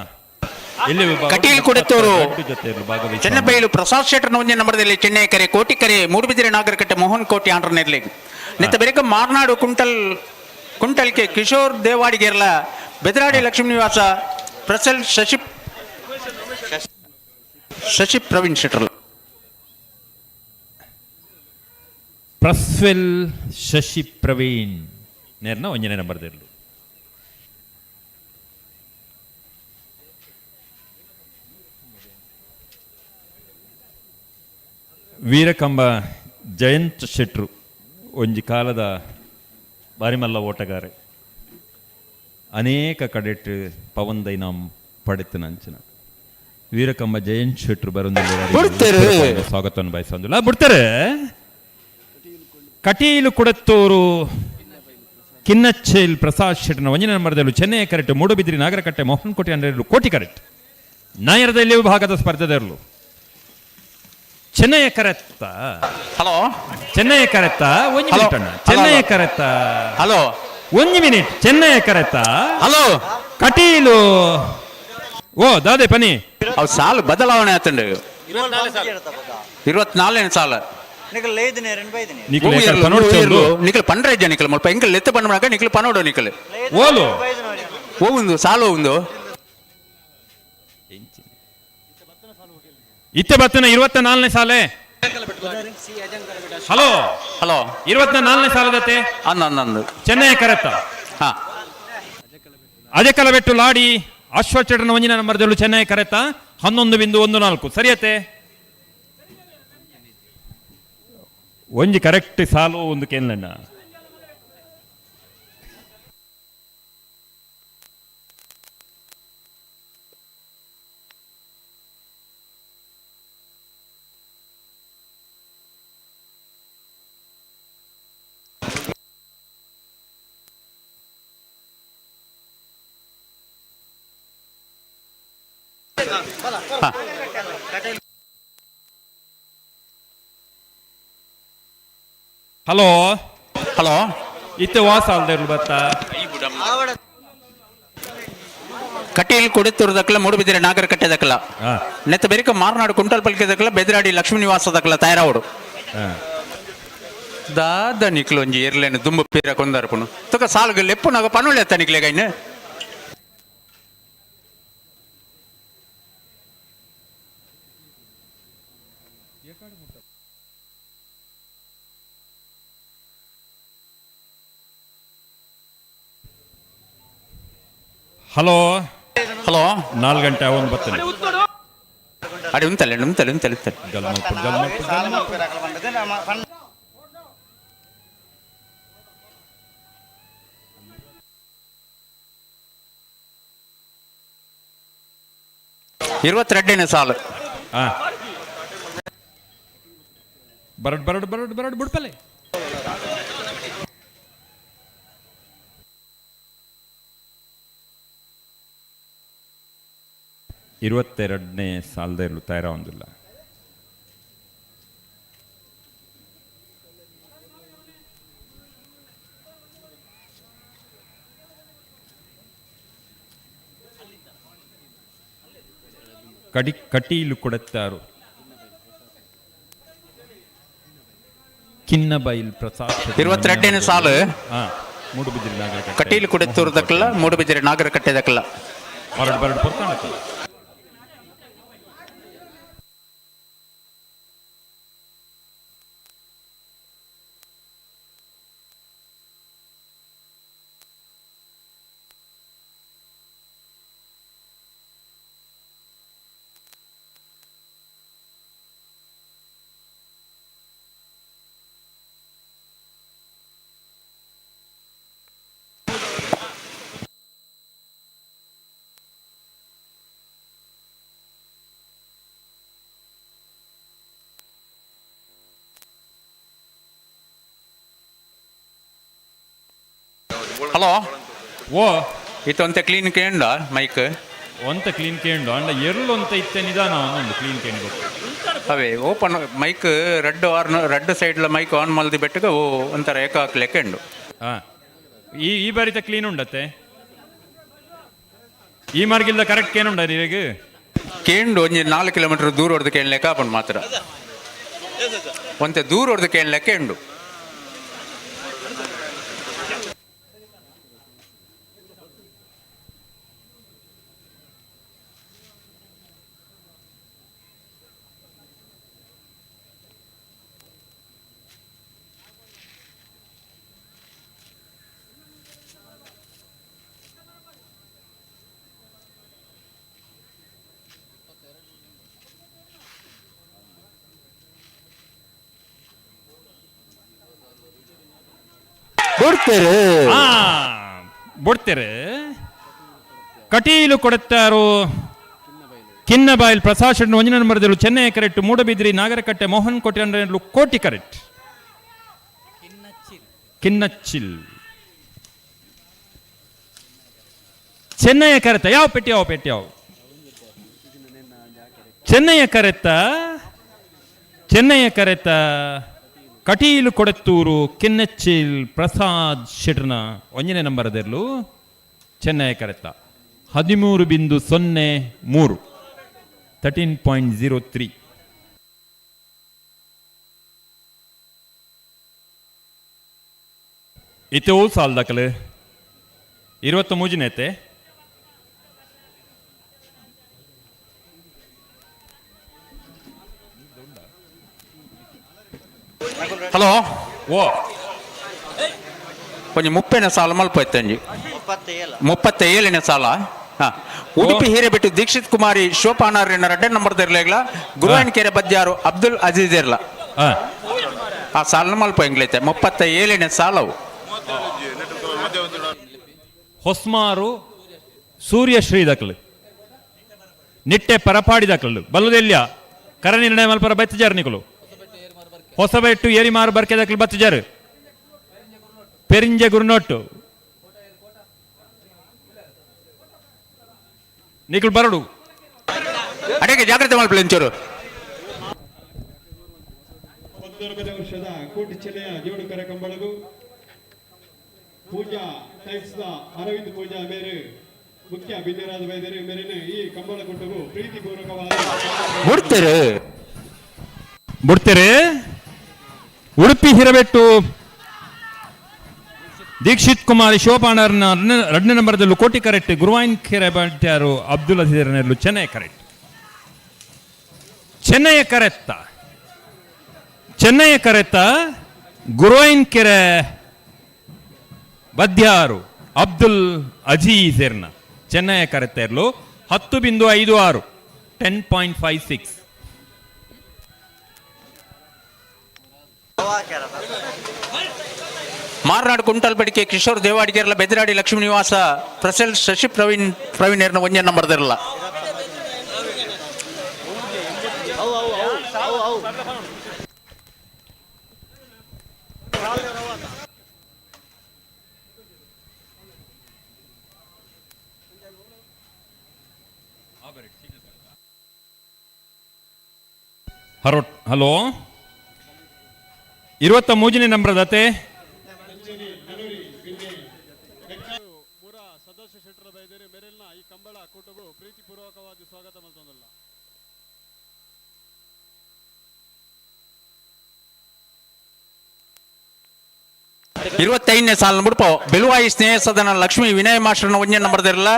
ಎಲ್ಲಿ ವಿಭಾಗ ಕಟೀಲ್ ಕುಡೆತ್ತೂರು ಜೊತೆ ಚೆನ್ನಬೈಲು ಪ್ರಸಾದ್ ಶೆಟ್ಟರ್ನ 1 ನಂಬರ್ದಲ್ಲಿ ಚೆನ್ನೈ ಕರೆ ಕೋಟಿ ಕರೆ ಮೂಡುಬಿದಿರೆ ನಾಗರಕಟ್ಟೆ ಮೋಹನ್ ಕೋಟಿ ಆಂಡ್ರನೆರ್ಲಿ. ನಿತ್ತ ಬೆರಕ ಮಾರ್ನಾಡು ಕುಂಟಲ್ಕೆ ಕಿಶೋರ್ ದೇವಾಡಿಗೆರ್ಲ ಬೆದರಾಡಿ ಲಕ್ಷ್ಮೀ ನಿವಾಸ ಪ್ರಸಲ್ ಶಶಿ ಶಶಿ ಪ್ರವೀಣ್ ಶೆಟ್ಟರ್ ಪ್ರಸ್ವೆಲ್ ಶಶಿ ಪ್ರವೀಣ್ ನೇರ್ನ 1ನೇ ನಂಬರ್ದಿರ್ಲು. ವೀರಕಂಬ ಜಯಂತ್ ಶೆಟ್ರು ಒಂಜಿ ಕಾಲದ ಬಾರಿಮಲ್ಲ ಓಟಗಾರೆ, ಅನೇಕ ಕಡೆಟ್ ಪವನ್ದೈನಾಮ್ ಪಡೆತನಂಚಿನ ವೀರಕಂಬ ಜಯಂತ್ ಶೆಟ್ರು ಬರೊಂದು ಸ್ವಾಗತವನ್ನು ಬಯಸೊಂದಿಲ್ಲ ಬಿಡ್ತಾರೆ. ಕಟೀಲು ಕುಡತ್ತೂರು ಕಿನ್ನಚ್ಚೇಲ್ ಪ್ರಸಾದ್ ಶೆಟ್ಟನ 1ನೇ ನಂಬರ್ದಲ್ಲೂ ಚೆನ್ನೈ ಕರೆಕ್ಟ್ ಮೂಡುಬಿದ್ರಿ ನಾಗರಕಟ್ಟೆ ಮೋಹನ್ ಕೋಟಿ ಅಂದ್ರೆ ಕೋಟಿ ಕರೆಕ್ಟ್ ನಾಯರದಲ್ಲಿ ವಿಭಾಗದ ಸ್ಪರ್ಧೆದರ್ಲು ಚೆನ್ನೈಯ ಕರೆತ್ತ. ಹಲೋ ಚೆನ್ನೈಯ ಕರೆತ್ತ ಒಂದು ಮಿನಿಟ್ ಅಣ್ಣ. ಚೆನ್ನೈಯ ಕರೆತ್ತ. ಹಲೋ ಒಂದು ಮಿನಿಟ್ ಚೆನ್ನೈಯ ಕರೆತ್ತ. ಹಲೋ ಕಟೀಲು ಓ ದಾದೆ ಪನಿ ಅವು ಸಾಲು ಬದಲಾವಣೆ ಆತಂಡು 24ನೇ ಸಾಲ ನಿಖಲ್ ಪಂಡ್ರೆ ಇದ್ದ ನಿಖಲ್ ಮುಲ್ಪ ಎಂಕಲ್ ಲೆತ್ತ ಪಂಡ ನಿಖಲ್ ಪನೋಡು ನಿಖಲ್ ಓಲು ಓ ಒಂದು ಸಾಲು ಒಂದು ಇತ್ತೆ ಬತ್ತನ 24ನೇ ಸಾಲೆ. ಹಲೋ ಹಲೋ 24ನೇ ಸಾಲದತ್ತೆ ಅಂದ ಚೆನ್ನೈ ಕರೆತ್ತ. ಹಾ ಅಜಕಲಬೆಟ್ಟು ಲಾಡಿ ಅಶ್ವಚಟನ 1ನೇ ನಂಬರ್ದಲ್ಲೂ ಚೆನ್ನೈ ಕರೆತ್ತ 11.14 ಸರಿಯತ್ತೆ. ಒಂಜಿ ಕರೆಕ್ಟ್ ಸಾಲು ಒಂದು ಕೇಳಣ್ಣ. ಹಾ. ಹಲೋ ಹಲೋ ಇತ್ತೆ ವಾಸ ಅಲ್ದಿರ್ಲು ಬತ್ತ. ಕಟೀಲ್ ಕೊಡಿತೂರು ಮೂಡುಬಿದಿರೆ ನಾಗರಕಟ್ಟೆ ದಕ್ಕಲ ನೆತ್ತ ಬೆರಿಕ ಮಾರ್ನಾಡು ಕುಂಟಲ್ ಪಲ್ಕೆ ದಕ್ಕಲ ಬೆದ್ರಾಡಿ ಲಕ್ಷ್ಮೀ ನಿವಾಸ ದಕ್ಕಲ ತಯಾರಾವಡು. ದಾದ ನಿಕ್ಲು ಒಂಜಿ ಎರ್ಲೇನು ದುಂಬು ಪೀರ ಕೊಂದರ್ಪುನು ತುಕ ಸಾಲ್ಗ ಲೆಪ್ಪುನಾಗ ಪನುಳೆ ನಿಕ್ಲೆ ಗೈನ್. ಹಲೋ ಹಲೋ 4 ಗಂಟೆ ಒಂದು ಬರ್ತೇನೆ. ಅಡಿ ಉಂತಲೆ ಉಂತಲೆ ಉಂತಲೆ ಉಂತಲೆ. 22ನೇ ಸಾಲು. ಬರಡ್ ಬರಡ್ ಬರಡ್ ಬರಡ್ ಬಿಡ್ಪಲೆ. 22ನೇ ಸಾಲದಲ್ಲಿ ತಯಾರ ಒಂದಿಲ್ಲ. ಕಡಿ ಕಟೀಲು ಕೊಡುತ್ತಾರು ಕಿನ್ನಬೈಲ್ ಪ್ರಸಾದ್. 22ನೇ ಸಾಲು. ಮೂಡುಬಿದಿರೆ ನಾಗರಕಟ್ಟೆ. ಕಟೀಲು ಕುಡಿತೂರು ದಕ್ಕಲ ಮೂಡುಬಿದಿರೆ ನಾಗರಕಟ್ಟೆ ದಕ್ಕಲ. ಬರಡ್ ಬರಡ್ ಪೊರ್ತಾಣ. ಹಲೋ ಓ ಇತ್ತೊಂತೆ ಕ್ಲೀನ್ ಕೇಂಡ ಮೈಕ್ ಒಂತ ಕ್ಲೀನ್ ಕೇಂಡು ಅಂಡ ಎರ್ಲು ಅಂತ ಇತ್ತೆ ನಿಧಾನ ಒಂದೊಂದು ಕ್ಲೀನ್ ಕೇಂಡು. ಅವೇ ಓಪನ್ ಮೈಕ್ ರಡ್ಡು ಆರ್ನ ರಡ್ಡು ಸೈಡ್ಲ ಮೈಕ್ ಆನ್ ಮಲ್ದಿ ಬೆಟ್ಟಗ ಓ ಒಂಥರ ಏಕ ಹಾಕ್ಲಿಕ್ಕೆ ಉಂಡು. ಈ ಈ ಬಾರಿತ ಕ್ಲೀನ್ ಉಂಡತ್ತೆ ಈ ಮಾರ್ಗಿಲ್ದ ಕರೆಕ್ಟ್ ಏನುಂಡ ಈಗ ಕೇಂಡು ಒಂಜಿ 4 ಕಿಲೋಮೀಟರ್ ದೂರ ಹೊಡೆದು ಕೇಳಲಿಕ್ಕೆ ಆಪುಂಡು ಮಾತ್ರ ಒಂತೆ ದೂರ ಹೊಡೆದು ಕೇಳಲಿಕ್ಕೆ ಉಂಡು. ಬಿಡ್ತೇರೆ ಕಟೀಲು ಕೊಡುತ್ತಾರು ಕಿನ್ನಬಾಯಿಲ್ ಪ್ರಸಾದ್ ಶೆಟ್ಟಿ ಒಂಜಿನ ನಂಬರ್ದಲ್ಲೂ ಚೆನ್ನೈ ಕರೆಕ್ಟ್ ಮೂಡಬಿದ್ರಿ ನಾಗರಕಟ್ಟೆ ಮೋಹನ್ ಕೋಟೆ ಕೋಟಿ ಕರೆಕ್ಟ್ ಕಿನ್ನಚ್ಚಿಲ್ ಚೆನ್ನೈಯ ಕರೆತ ಯಾವ ಪೆಟ್ಟಿ ಯಾವ ಪೆಟ್ಟಿ ಯಾವ ಚೆನ್ನೈಯ ಕರೆತ ಚೆನ್ನೈಯ ಕರೆತ ಕಟೀಲು ಕೊಡತ್ತೂರು ಕಿನ್ನಚ್ಚಿಲ್ ಪ್ರಸಾದ್ ಶೆಟ್ರನ ಒಂಜನೇ ನಂಬರ್ ಅದೆರ್ಲು ಚೆನ್ನೈ ಕರೆತ 13.03 13.03. ಇತ್ತೆ ಸಾಲ್ ದಾಖಲೆ 23ನೇತೆ. ಹಲೋ ಓ ಒಂಜಿ 30ನೇ ಸಾಲ ಮಲ್ಪ ಇತ್ತಂಜಿ 37ನೇ ಸಾಲ. ಹಾ ಉಡುಪಿ ಹಿರೇಬೆಟ್ಟು ದೀಕ್ಷಿತ್ ಕುಮಾರಿ ಶೋಪಾನಾರಿನ ರಡ್ಡೆ ನಂಬರ್ ಇರ್ಲೇಗ್ಲ ಗುರುವಾಯನಕೆರೆ ಬದ್ಯಾರು ಅಬ್ದುಲ್ ಅಜೀಜ್ ಇರ್ಲ ಆ ಸಾಲ ಮಲ್ಪ ಎಂಗ್ಲೈತೆ 37ನೇ ಸಾಲವು. ಹೊಸ್ಮಾರು ಸೂರ್ಯಶ್ರೀ ದಾಖಲು ನಿಟ್ಟೆ ಪರಪಾಡಿ ದಾಖಲು ಬಲ್ಲದೆಲ್ಯ ಕರ ನಿರ್ಣಯ ಮಲ್ಪರ ಬತ್ತಿಜಾರು ನಿಕುಲು ಹೊಸಬೆಟ್ಟು ಏರಿಮಾರು ಬರ್ಕೆ ದಾಖಲು ಬತ್ತಿಜಾರು ಪೆರಿಂಜೆ ಗುರುನೋಟು ನಿಕುಲು ಬರಡು. ಅಡೇಗೆ ಜಾಗ್ರತೆ ಮಲ್ಪಲೆ ಒಂಚೂರು. 19ನೇ ವರ್ಷದ ಕೋಟಿ ಚೆನ್ನಯ ಜೋಡುಕರ ಕಂಬಳಗು ಪೂಜಾ ಟೈಲ್ಸ್ದ ಅರವಿಂದ್ ಪೂಜಾ ಮೇರೆ ಮುಖ್ಯ ಬಿನ್ಯರಾದ ವೈದ್ಯರು ಮೇರಿನ ಈ ಕಂಬಳ ಕೂಟವು ಪ್ರೀತಿಪೂರ್ವಕವಾದ ಬಿಡ್ತೀರಿ ಬಿಡ್ತೀರಿ. ಉಡುಪಿ ಹಿರಬೆಟ್ಟು ದೀಕ್ಷಿತ್ ಕುಮಾರ್ ಶಿವಪಾಣರ್ನ ಎರಡನೇ ನಂಬರ್ದಲ್ಲೂ ಕೋಟಿ ಕರೆಕ್ಟ್. ಗುರುವಾಯಿನ್ ಖೇರೆ ಬಂಟ್ಯಾರು ಅಬ್ದುಲ್ ಅಜೀರ್ನಲ್ಲೂ ಚೆನ್ನೈ ಕರೆಕ್ಟ್. ಚೆನ್ನೈಯ ಕರೆತ್ತ, ಚೆನ್ನೈಯ ಕರೆತ್ತ ಗುರುವಾಯಿನ್ ಕೆರೆ ಬದ್ಯಾರು ಅಬ್ದುಲ್ ಅಜೀಜರ್ನ ಚೆನ್ನೈಯ ಕರೆತ್ತ ಇರಲು 10.56, 10.56. ಮಾರ್ನಾಡು ಕುಂಟಲ್ ಪಡಿಕೆ ಕಿಶೋರ್ ದೇವಾಡಿಗೆರ್ಲ ಬೆದರಾಡಿ ಲಕ್ಷ್ಮೀ ನಿವಾಸ ಪ್ರಸೆಲ್ ಶಶಿ ಪ್ರವೀಣ್ ಪ್ರವೀಣ್ ಏರ್ನ ಒಂಜೆ ನಂಬರ್ ದಿರಲ್ಲ. ಹರೋ ಹಲೋ, 23ನೇ ನಂಬರ್ ದತೆ. ಸದಸ್ಯ ಶೆಟ್ಟರ ಬೈದೇರಿ ಮೇರೆಲ್ನ ಈ ಕಂಬಳ ಕೂಟವು ಪ್ರೀತಿಪೂರ್ವಕವಾಗಿ ಸ್ವಾಗತ ಮಲ್ತೊಂದಲ್ಲ. 25ನೇ ಸಾಲ ಮುಡ್ಪ ಬೆಲುವಾಯಿ ಸ್ನೇಹ ಸದನ ಲಕ್ಷ್ಮೀ ವಿನಯ್ ಮಾಸ್ಟರ್ನ ಒಂಜೆ ನಂಬರ್ ದಿರಲ್ಲ.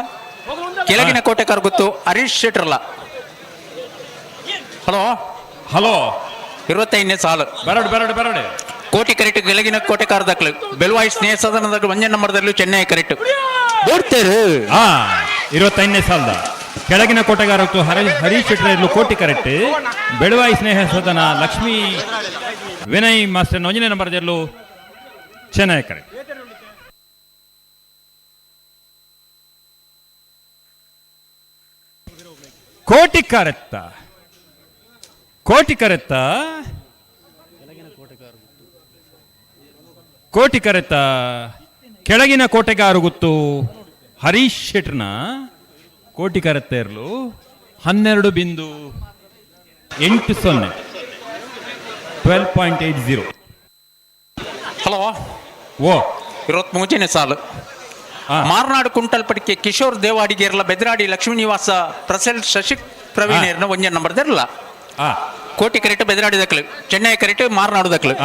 ಕೆಳಗಿನ ಕೋಟೆ ಗೊತ್ತು ಹರೀಶ್ ಶೆಟ್ಟರ್ಲ. ಹಲೋ ಹಲೋ, 25ನೇ ಸಾಲು ಬರಡು ಬರಡು ಬರಡು. ಕೋಟಿ ಕರೆಕ್ಟ್. ಕೆಳಗಿನ ಕೋಟೆ ದಾಖಲು ಬೆಲುವಾಯಿ ಸ್ನೇಹ ಸದನದ ಒಂಜೆ ನಂಬರ್ದಲ್ಲೂ ಚೆನ್ನೈ ಕರೆಕ್ಟ್ ಬೋಡ್ತೇರು. 25ನೇ ಸಾಲದ ಕೆಳಗಿನ ಕೋಟೆಗಾರ ಹರೀಶ್ ಶೆಟ್ಟರ್ ಇರಲು ಕೋಟಿ ಕರೆಕ್ಟ್. ಬೆಳುವಾಯಿ ಸ್ನೇಹ ಸದನ ಲಕ್ಷ್ಮೀ ವಿನಯ್ ಮಾಸ್ಟರ್ ಒಂದನೇ ನಂಬರ್ ಇರಲು ಚೆನ್ನೈ ಕರೆಕ್ಟ್. ಕೋಟಿ ಕರೆತ್ತ, ಕೋಟಿ ಕರೆತ್ತ, ಕೋಟಿ ಕರೆತ್ತ ಕೆಳಗಿನ ಕೋಟೆಗಾರು ಗೊತ್ತು ಹರೀಶ್ ಶೆಟ್ರನ ಕೋಟಿ ಕರೆತ್ತ ಇರಲು 12.80, 12.80. ಹಲೋ ಓ, 23ನೇ ಸಾಲು ಮಾರ್ನಾಡು ಕುಂಟಲ್ ಪಡಿಕೆ ಕಿಶೋರ್ ದೇವಾಡಿಗೇರ್ಲ ಬೆದರಾಡಿ ಲಕ್ಷ್ಮೀ ನಿವಾಸ ಪ್ರಸೆಲ್ ಶಶಿ ಪ್ರವೀಣ್ ಏರ್ನ ಒಂಜೆ ನಂಬರ್ ದಿರಲ್ಲ. ಕೋಟಿ ಕರೆಕ್ಟ್ ಬೆದರಾಡಿ ದಕ್ಕಲು ಚೆನ್ನೈ ಕರೆಕ್ಟ್ ಮಾರ್ನಾಡು ದಕ್ಕಲು.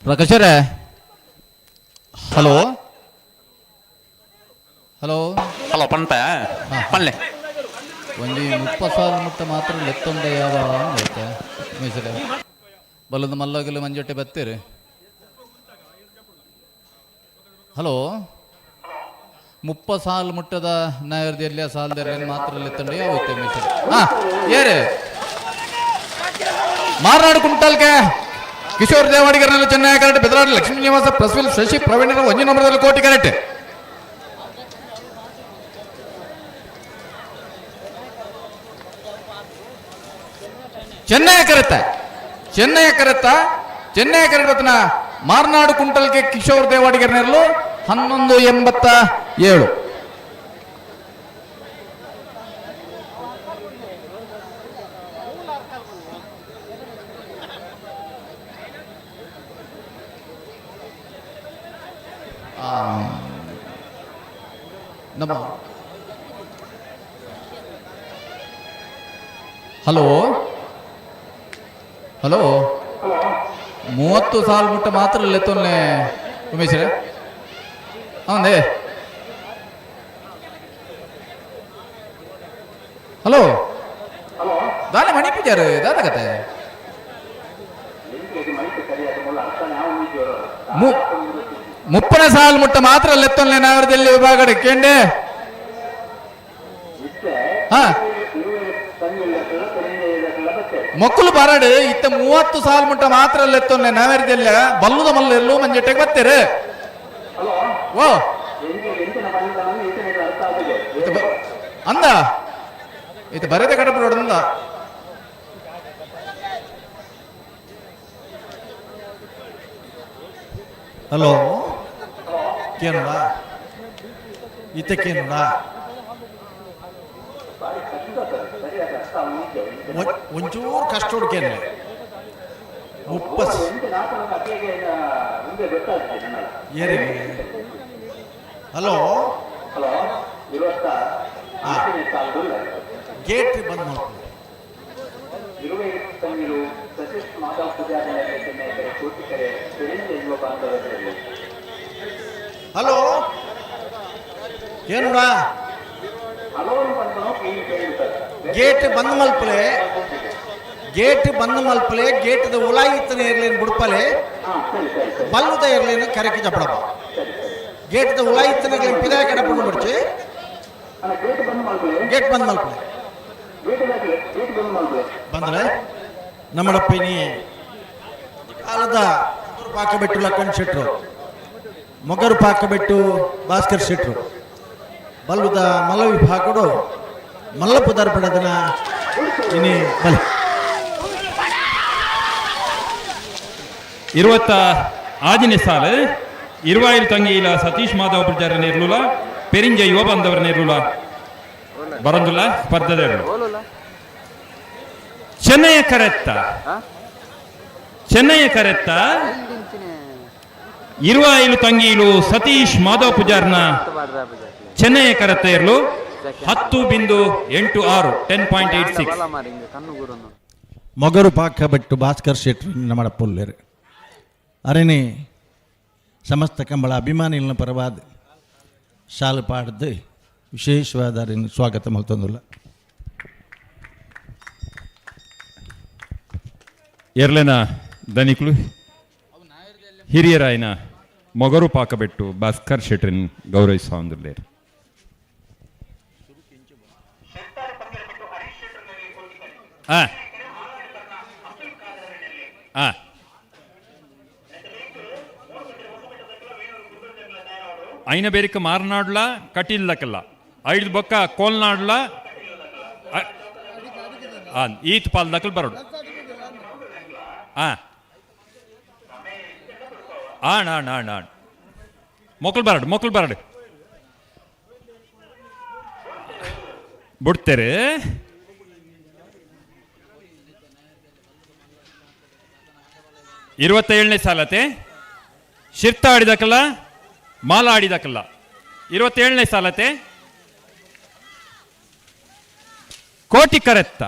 ಪ್ರಕಾಶರೇ, ಹಲೋ ಹಲೋ ಹಲೋ, ಪನ್ಪ ಪನ್ಲೆ. ಒಂಜಿ 30 ಸಾಲ ಮುಟ್ಟ ಮಾತ್ರ ಲೆತ್ತೊಂಡ ಯಾವ ಐತೆ ಮೀಸಲೆ ಬಲದ ಮಲ್ಲಗಲು ಮಂಜೊಟ್ಟೆ ಬತ್ತೀರಿ. ಹಲೋ, 30 ಸಾಲ ಮುಟ್ಟದ ನಾಯರ್ದು ಎಲ್ಲಿಯ ಸಾಲದಲ್ಲಿ ಮಾತ್ರ ಲೆತ್ತೊಂಡ ಯಾವ ಐತೆ ಮೀಸಲೆ. ಹಾ ಏರೆ ಮಾರ್ನಾಡು ಕುಂಟಲ್ಗೆ ಕಿಶೋರ್ ದೇವಾಡಿಗರನಲ್ಲಿ ಚೆನ್ನೈ ಕರೆಕ್ಟ್. ಬೆದರಾಡಿ ಲಕ್ಷ್ಮೀ ನಿವಾಸ ಪ್ರಸ್ವಿಲ್ ಶಶಿ ಪ್ರವೀಣರ ಒಂಜಿ ನಂಬರ್ದಲ್ಲಿ ಕೋಟಿ ಕರೆಕ್ಟ್. ಚೆನ್ನೈ ಕರೆತ್ತ, ಚೆನ್ನೈ ಕರೆತ್ತ, ಚೆನ್ನೈ ಕರೆತ್ತ ಮಾರ್ನಾಡು ಕುಂಟಲ್ಗೆ ಕಿಶೋರ್ ದೇವಾಡಿಗರ ನೆರಳು 11.87. ನಮ್ಮ ಹಲೋ ಹಲೋ, 30 ಸಾಲ ಮುಟ್ಟ ಮಾತ್ರ ಲೆತ್ತೊನ್ನೆ ಉಮೇಶ್ರೆ. ಹೌದೇ ಹಲೋ, ದಾನೆ ಮಣಿ ಪೂಜಾರು ದಾದ ಕತೆ 30 ಸಾಲ ಮುಟ್ಟ ಮಾತ್ರ ಲೆತ್ತೊನ್ನೆ ನಾವರದಲ್ಲಿ ವಿಭಾಗಡೆ ಕೇಂಡೆ. ಹಾ ಮಕ್ಕಳು ಬರಡು ಇತ್ತ 30 ಸಾಲ ಮುಟ್ಟ ಮಾತ್ರ ಲೆತ್ತೊನ್ನೆ ನಾವರದಲ್ಲಿ ಬಲ್ಲುದ ಮಲ್ಲ ಎಲ್ಲೂ ಮಂಜೆಟ್ಟೆಗೆ ಬರ್ತೀರಿ. ಓ ಅಂದ ಇದು ಬರೆದ ಕಡಪುಡೋಡಂದ. ಹಲೋ ಕೇನುಡ ಇತ್ತಕ್ಕೇನುಡ ಒಂಚೂರು ಕಷ್ಟ ಹುಡ್ಕೇನೆ ಮುಪ್ಪಸ್ ಏರಿಗೆ. ಹಲೋ ಗೇಟ್ ಬಂದ್ ಮಾಡ್ತೀನಿ. ಹಲೋ ಏನುಡ ಗೇಟ್ ಬಂದ್ ಮಲ್ಪಲೆ, ಗೇಟ್ ಬಂದ್ ಮಲ್ಪಲೆ, ಗೇಟ್ದ ಉಲಾಯಿತ್ತನ ಏರ್ಲೇನು ಬುಡ್ಪಲೆ, ಬಲ್ಲುದ ಏರ್ಲೇನು ಕರೆಕ್ಕೆ ಜಪಡಪ್ಪ. ಗೇಟ್ದ ಉಲಾಯಿತ್ತನ ಪಿದಾಯ ಕಡಪುಂಡು ಬಿಡ್ಚಿ, ಗೇಟ್ ಬಂದ್ ಮಲ್ಪಲೆ ಬಂದ್ರೆ ನಮ್ಮಡಪ್ಪ ನೀ ಕಾಲದ ಪಾಕಬೆಟ್ಟು ಲಕ್ಕಣ್ ಶೆಟ್ರು, ಮೊಗರು ಪಾಕಬೆಟ್ಟು ಭಾಸ್ಕರ್ ಶೆಟ್ರು, ಬಲ್ಲುದ ಮಲ್ಲ ವಿಭಾಗಡು ಮಲ್ಲಪ್ಪ ದರ್ಪಡದನ ಇನಿ ಬಲ. ಇರುವತ್ತ ಆಜಿನ ಸಾಲು ಇರುವಾಯಿಲ್ ತಂಗಿಯಿಲ ಸತೀಶ್ ಮಾಧವ ಪೂಜಾರ ನೇರ್ಲುಲ, ಪೆರಿಂಜ ಯುವ ಬಂದವರ ನೇರ್ಲುಲ ಬರಂದುಲ ಸ್ಪರ್ಧೆದರು. ಚೆನ್ನೈಯ ಕರೆತ್ತ, ಚೆನ್ನೈಯ ಕರೆತ್ತ ಇರುವಾಯಿಲು ತಂಗಿಯಿಲು ಸತೀಶ್ ಮಾಧವ ಪೂಜಾರ್ನ ಚೆನ್ನೈಯ ಕರೆತ್ತ ಇರಲು 10.86, 10.86. ಮೊಗರು ಪಾಕ ಬಿಟ್ಟು ಭಾಸ್ಕರ್ ಶೆಟ್ರು ನಮ್ಮ ಪುಲ್ಲೇರು ಅರೇನೆ ಸಮಸ್ತ ಕಂಬಳ ಅಭಿಮಾನಿಗಳ ಪರವಾದ ಶಾಲು ಪಾಡ್ದು ವಿಶೇಷವಾದ ಅರೇನು ಸ್ವಾಗತ ಮಲ್ತೊಂದುಲ್ಲ. ಎರ್ಲೆನ ದನಿಕ್ಲು ಹಿರಿಯರಾಯನ ಮೊಗರು ಪಾಕಬೆಟ್ಟು ಭಾಸ್ಕರ್ ಶೆಟ್ರಿನ್ ಗೌರವಿಸುವ ಒಂದುಲ್ಲೇರು. ಐನ ಬೇರಿಕ ಮಾರನಾಡ್ಲ ಕಟೀಲ್ಲಕಲ್ಲ ಐದು ಬೊಕ್ಕ ಕೋಲ್ನಾಡ್ಲ ಈತ್ ಪಾಲ್ದಕಲ್ ಬರೋಡು. ಆಣ್ ಆಣ್ ಆಣ್ ಆಣ್ ಮೊಕ್ಕಳು ಬರಡು, ಮೊಕ್ಕಳು ಬರಡು ಬಿಡ್ತೇರೆ. 27ನೇ ಸಾಲತೆ ಶಿರ್ತ ಆಡಿದಕ್ಕಲ್ಲ, ಮಾಲ ಆಡಿದಕ್ಕಲ್ಲ. 27ನೇ ಸಾಲತೆ ಕೋಟಿ ಕರೆತ್ತ,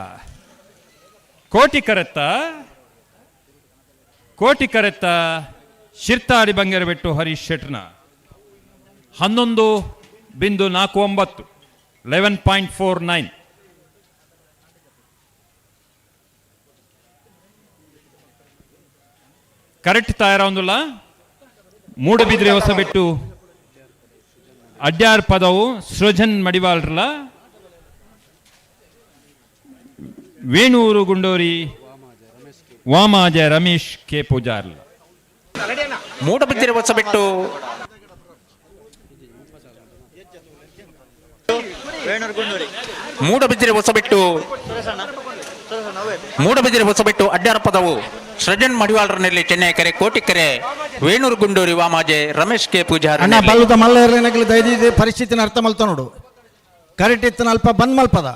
ಕೋಟಿ ಕರೆತ್ತ, ಕೋಟಿ ಕರೆತ್ತ ಶಿರ್ತಾಡಿ ಬಂಗೇರ ಬೆಟ್ಟು ಹರೀಶ್ ಶೆಟ್ನ 11.49, 11.49. ಕರೆಕ್ಟ್ ತಯಾರೊಂದುಲ್ಲ. ಮೂಡಬಿದ್ರೆ ಹೊಸಬೆಟ್ಟು ಅಡ್ಯಾರ್ ಪದವು ಸೃಜನ್ ಮಡಿವಾಳ್ರಲ, ವೇಣೂರು ಗುಂಡೋರಿ ವಾಮಾಜ ರಮೇಶ್ ಕೆ ಪೂಜಾರ್ಲ. ಮೂಡಬಿದ್ದರೆ ಹೊಸಬೆಟ್ಟು ಮೂಡಬಿದ್ದರೆ ಹೊಸಬೆಟ್ಟು ಮೂಡಬಿದಿರೆ ಹೊಸಬೆಟ್ಟು ಅಡ್ಡಾರ ಪದವು ಸೃಜನ್ ಮಡಿವಾಳರನಲ್ಲಿ ಚೆನ್ನೈ ಕೆರೆ ಕೋಟಿಕೆರೆ ವೇಣೂರು ಗುಂಡೂರಿ ವಾಮಾಜೆ ರಮೇಶ್ ಕೆ ಪೂಜಾರ್. ಅಣ್ಣ ಬಲ್ಲುದ ಮಲ್ಲ ಇರ್ಲೇನಗಲಿ ದಯದಿದೆ ಪರಿಸ್ಥಿತಿನ ಅರ್ಥ ಮಲ್ತ ನೋಡು. ಕರೆಕ್ಟ್ ಇತ್ತನ ಅಲ್ಪ ಬಂದ್ ಮಲ್ಪದ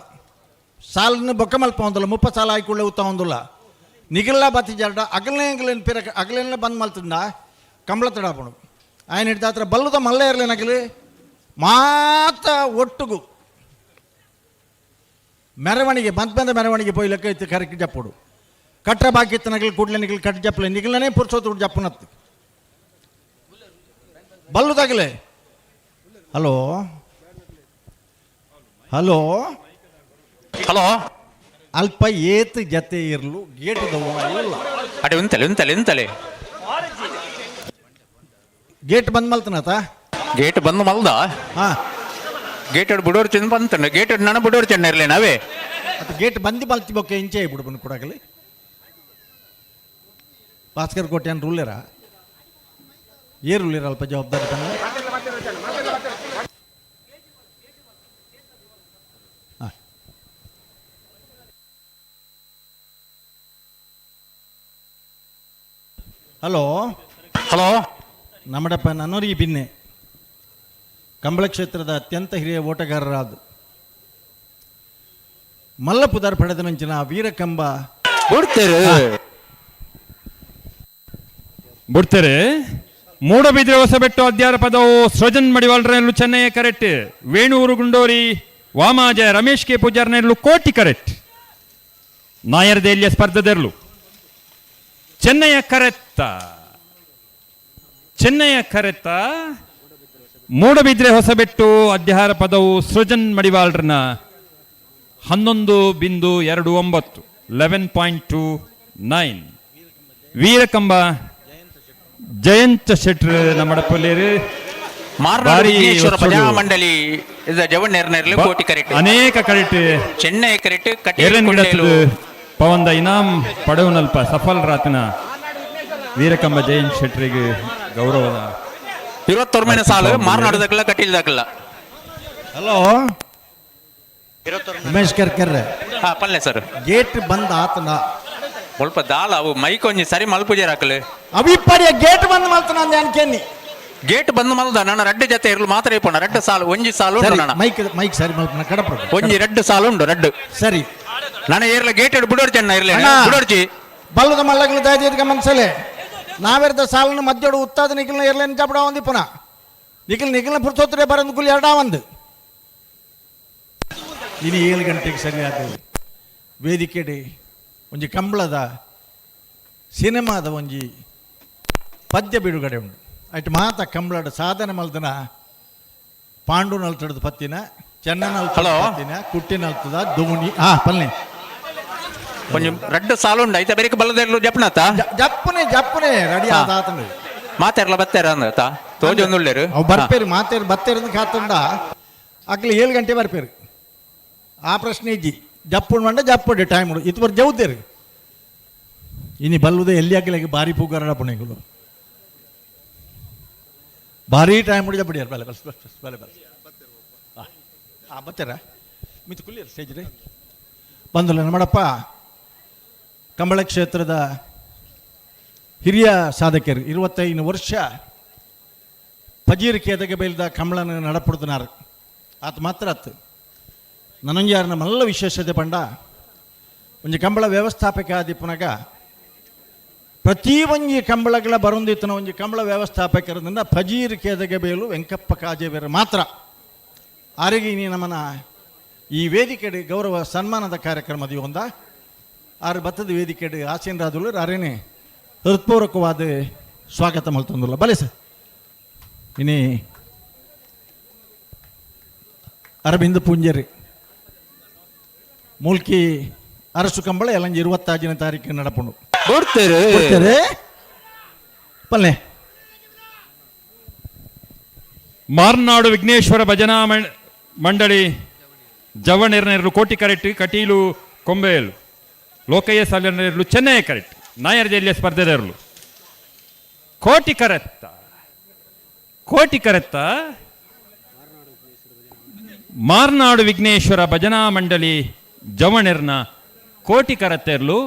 ಸಾಲನ್ನು ಬೊಕ್ಕ ಮಲ್ಪ ಒಂದಲ್ಲ, 30 ಸಾಲ ಆಯ್ಕೊಳ್ಳೆ ಉತ್ತ ಒಂದಿಲ್ಲ. ನಿಗಲ್ಲ ಬತ್ತಿ ಜರಡ ಅಗಲನೇ ಪಿರ ಅಗಲೇನ ಬಂದ್ ಮಲ್ತಂದ ಕಂಬಳ ತಡಾಪಣು ఆయన ಹಿಡ್ದಾತ್ರ ಬಲ್ಲುದ ಮಲ್ಲ ಇರ್ಲೇನಗಲಿ ಮಾತ ಒಟ್ಟುಗು ಮೆರವಣಿಗೆ ಬಂದ್ ಬಂದ ಮೆರವಣಿಗೆ ಪೋಯಿ ಲೆಕ್ಕ ಇತ್ತು ಕರೆಕ್ಟ್ ಜಪ್ಪುಡು ಕಟ್ರ ಬಾಕಿ ಇತ್ತು ನಗಲು ಕೂಡಲೇ ನಿಗಲು ಕಟ್ಟ ಜಪ್ಪಲೆ ನಿಗಲನೇ ಪುರ್ಸೋತು ಜಪ್ಪನತ್ತು ಬಲ್ಲುದಾಗಲೇ. ಹಲೋ ಹಲೋ ಹಲೋ ಅಲ್ಪ ಏತ್ ಜತೆ ಇರಲು ಗೇಟ್ ಇಲ್ಲ. ಅಡೆ ಉಂತಲೆ ಉಂತಲೆ ಉಂತಲೆ ಗೇಟ್ ಬಂದ್ ಮಲ್ತನಾತ? ಗೇಟ್ ಬಂದ್ ಮಲ್ದ? ಹಾ ಗೇಟ್ ಬುಡೋರ್ ಚೆಂದ ಬಂತಂಡ ಗೇಟ್ ನನ್ನ ಬುಡೋರ್ ಚೆಂಡ ಇರಲಿ ನಾವೇ. ಅದು ಗೇಟ್ ಬಂದಿ ಮಲ್ತಿ ಬೊಕ್ಕೆ ಇಂಚೆ ಬಿಡು ಬಂದು ಕೊಡಗಲಿ. ಭಾಸ್ಕರ್ ಕೋಟೆ ಏನು ರೂಲೇರ ಏ ರೂಲೇರ ಅಲ್ಪ ಜವಾಬ್ದಾರಿ ತಂಗ. Hello hello. ನಮ್ಮಡಪ್ಪ ನನ್ನೋರಿಗೆ ಬಿನ್ನೆ ಕಂಬಳ ಕ್ಷೇತ್ರದ ಅತ್ಯಂತ ಹಿರಿಯ ಓಟಗಾರರಾದ ಮಲ್ಲಪುದಾರ್ ಪಡೆದ ನಂಚಿನ ವೀರಕಂಬ ಬಿಡ್ತೇರೆ ಬಿಡ್ತಾರೆ. ಮೂಡಬಿದ್ರೆ ಹೊಸಬೆಟ್ಟು ಅದ್ಯಾರ ಪದವು ಸೃಜನ್ ಮಡಿವಾಳ್ರನೆಲ್ಲು ಚೆನ್ನಯ್ಯ ಕರೆಕ್ಟ್. ವೇಣೂರು ಗುಂಡೋರಿ ವಾಮಾಜ ರಮೇಶ್ ಕೆ ಪೂಜಾರ್ನೆಲ್ಲು ಕೋಟಿ ಕರೆಕ್ಟ್. ನಾಯರ್ದೇಲಿಯ ಸ್ಪರ್ಧೆದೆರ್ಲು ಚೆನ್ನಯ್ಯ ಕರೆತ್ತ ಚೆನ್ನಯ್ಯ ಕರೆತ್ತ ಮೂಡಬಿದ್ರೆ ಹೊಸಬೆಟ್ಟು ಅಧ್ಯಾರ ಪದವು ಸೃಜನ್ ಮಡಿವಾಳ್ರನ 11.29 11.29. ವೀರಕಂಬ ಜಯಂತ ಶೆಟ್ರ್ ನಮ್ಮಡಪಲ್ಲೇರು. ಮಾರ್ನಾಡು ವಿಘ್ನೇಶ್ವರ ಭಜನಾ ಮಂಡಳಿ ಜವಣ್ಣೇರ್ನೇರ್ಲು ಕೋಟಿ ಕರೆಕ್ಟ್. ಅನೇಕ correct. Chennai correct. Error Kateel ಗಿಡತ್ತದು ಪವಂದ ಇನಾಮ್ ಪಡವನಲ್ಪ ಸಫಲ್ ರಾತನ ವೀರಕಂಬ ಜಯಂತ್ ಶೆಟ್ರಿಗೆ ಗೌರವದ 29ನೇ ಸಾಲು ಮಾರ್ನಾಡು ದಕ್ಕಲ್ಲ ಕಟೀಲ್ ದಕ್ಕಲ್ಲ. ಹಲೋ ಉಮೇಶ್ ಕರ್ಕರ್ರೆ. ಹಾ ಪಲ್ಲೆ ಸರ್. ಗೇಟ್ ಬಂದ್ ಆತನ ಸ್ವಲ್ಪ ದಾಲ ಅವು ಮೈಕ್ ಒಂಜಿ ಸರಿ ಮಲ್ಪುಜೇರ್ ಹಾಕಲು. ಅವಿಪ್ಪರಿಯ ಗೇಟ್ ಬಂದ್ ಮಲ್ತನ ಅನ್ಕೆನ್ನಿ. ಗೇಟ್ ಬಂದ್ ಮಲ್ದ ನನ್ನ ರಡ್ಡು ಜೊತೆ ಇರ್ಲು ಮಾತ್ರ ಇಪ್ಪಣ ರಡ್ಡು ಸಾಲು ಒಂಜಿ ಸಾಲು ಉಂಡು ನನ್ನ. ಮೈಕ್ ಮೈಕ್ ಸರಿ ಮಲ್ಪನ ಕಡಪ ಒಂಜಿ ರಡ್ಡು ಸಾಲು ಉಂಡು ರಡ್ಡು. ಸರಿ ನನ್ನ ಏರ್ಲ ಗೇಟ್ ಬಿಡೋರ್ಚಿ ಅಣ್ಣ ಇರ್ಲಿ ಅಣ್ಣ. ಬಿಡೋರ್ಚಿ. ಬಲ್ಲದ ಮಲ್ಲಗ್ಲ ದಯದೀರ್ಘ ಮನ್ಸಲೆ ನಾವೆರ್ದ ಸಾಲನ್ನು ಮಧ್ಯೋಡು ಉತ್ತಾದ ನಿಖಿಲ್ನ ಇರ್ಲೇನು ಜಬಡ ಒಂದು ಪುನಃ ನಿಖಿಲ್ ನಿಖಿಲ್ನ ಪುರ್ತೋತ್ರೆ ಬರಂದು ಗುಲಿ ಎರಡಾ ಒಂದು. ಇನ್ನು 7 ಗಂಟೆಗೆ ಸರಿಯಾದ ವೇದಿಕೆಡೆ ಒಂಜಿ ಕಂಬಳದ ಸಿನಿಮಾದ ಒಂಜಿ ಪದ್ಯ ಬಿಡುಗಡೆ ಉಂಟು. ಅಟ್ ಮಾತ ಕಂಬಳದ ಸಾಧನೆ ಮಲ್ದನ ಪಾಂಡು ನಲ್ತಡದ ಪತ್ತಿನ ಚೆನ್ನ ಹಲೋ. ಪತ್ತಿನ ಕುಟ್ಟಿ ನಲ್ತದ ದೋಣಿ ಹಾ ಪಲ್ನೆ ಒಂಜಿ ರಡ್ಡು ಸಾಲು ಉಂಡು ಐತ ಬೇರೆ ಬಲ್ಲದ ಜಪ್ನಾತ ಜಪ್ಪನೆ ಜಪ್ಪನೆ ರೆಡಿ ಆದ ಆತನು. ಮಾತಾಡ್ಲ ಬತ್ತೇರ ಅಂದ ತೋಜೊಂದುಳ್ಳೇರು. ಅವು ಬರ್ಪೇರು ಮಾತೇರು ಬತ್ತೇರು ಕಾತಂಡ ಅಕ್ಲಿ 7 ಗಂಟೆ ಬರ್ಪೇರು. ಆ ಪ್ರಶ್ನೆ ಇಜ್ಜಿ ಜಪ್ಪುಂಡು ಮಂಡ ಜಪ್ಪುಂಡು ಟೈಮ್ ಉಂಡು ಇತ್ತು ಬರ್ ಜೌದೇರು ಇನಿ ಬಲ್ಲುದ ಎಲ್ಲಿ ಹಾಕಲಿಕ್ಕೆ ಭಾರಿ ಪೂಗಾರ ಪುಣೆಗಳು ಭಾರಿ ಟೈಮ್ ಉಂಡು ಜಪ್ಪಡಿಯಾರ ಬಲೆ ಬಸ್ ಬಸ್ ಬಲೆ ಬಸ್ ಆ ಬತ್ತೀರ ಮಿತ್ ಕುಲ್ಲಿಯರ್ ಸ್ಟೇಜ್ ರೀ ಬಂದಲ್ಲ ನಮ್ಮಡಪ್ಪ ಕಂಬಳ ಕ್ಷೇತ್ರದ ಹಿರಿಯ ಸಾಧಕರು 25 ವರ್ಷ ಪಜೀರ್ ಕೇದಗೆ ಬೈಲ್ದ ಕಂಬಳನ ನಡಪುಡ್ದನಾರು ಆತ ಮಾತ್ರ ಆತು. ನನಂಜಾರ ನಮ್ಮೆಲ್ಲ ವಿಶೇಷತೆ ಪಂಡ ಒಂಜಿ ಕಂಬಳ ವ್ಯವಸ್ಥಾಪಕ ಆದಿಪ್ಪನಾಗ ಪ್ರತಿ ಒಂಜಿ ಕಂಬಳಗಳ ಬರೊಂದಿತ್ತನ ಒಂಜಿ ಕಂಬಳ ವ್ಯವಸ್ಥಾಪಕರಿಂದ ಫಜೀರ್ ಕೇದಗೆ ಬೇಲು ವೆಂಕಪ್ಪ ಕಾಜೇಬೇರು ಮಾತ್ರ ಆರಿಗೆ ನೀ ನಮ್ಮನ ಈ ವೇದಿಕೆಡೆ ಗೌರವ ಸನ್ಮಾನದ ಕಾರ್ಯಕ್ರಮದ ಒಂದ ಆರು ಬತ್ತದ ವೇದಿಕೆಡೆ ಆಸೀನರಾದುಳ್ಳು ಆರೇನೆ ಹೃತ್ಪೂರ್ವಕವಾದ ಸ್ವಾಗತ ಮಲ್ತೊಂದುಲ್ಲ ಬಲೆ ಸರ್. ಇನಿ ಅರವಿಂದ ಪೂಂಜರಿ ಮೂಲ್ಕಿ ಅರಸು ಕಂಬಳ ಎಲ್ಲಂಜಿ 25ನೇ ತಾರೀಕು ನಡಪುಂಡು. ಕೊಡ್ತೇರೆ. ಕೊಡ್ತೇರೆ. ಪಲ್ಲೆ. ಮಾರ್ನಾಡು ವಿಘ್ನೇಶ್ವರ ಭಜನಾ ಮಂಡಳಿ ಜವಣೆರ್ನೆರ್ಲು ಕೋಟಿ ಕರೆಕ್ಟ್ ಕಟೀಲು ಕೊಂಬೆಯಲು ಲೋಕಯ್ಯ ಸಾಲನೆರ್ಲು ಚೆನ್ನೈ ಕರೆಕ್ಟ್ ನಾಯರ್ ಜೈಲಿಯ ಸ್ಪರ್ಧೆದರ್ಲು ಕೋಟಿ ಕರೆತ್ತ ಕೋಟಿ ಕರೆತ್ತ ಮಾರ್ನಾಡು ವಿಘ್ನೇಶ್ವರ ಭಜನಾ ಮಂಡಳಿ ಜವಣೆರ್ನ ಕೋಟಿ ಕರತೆರ್ಲು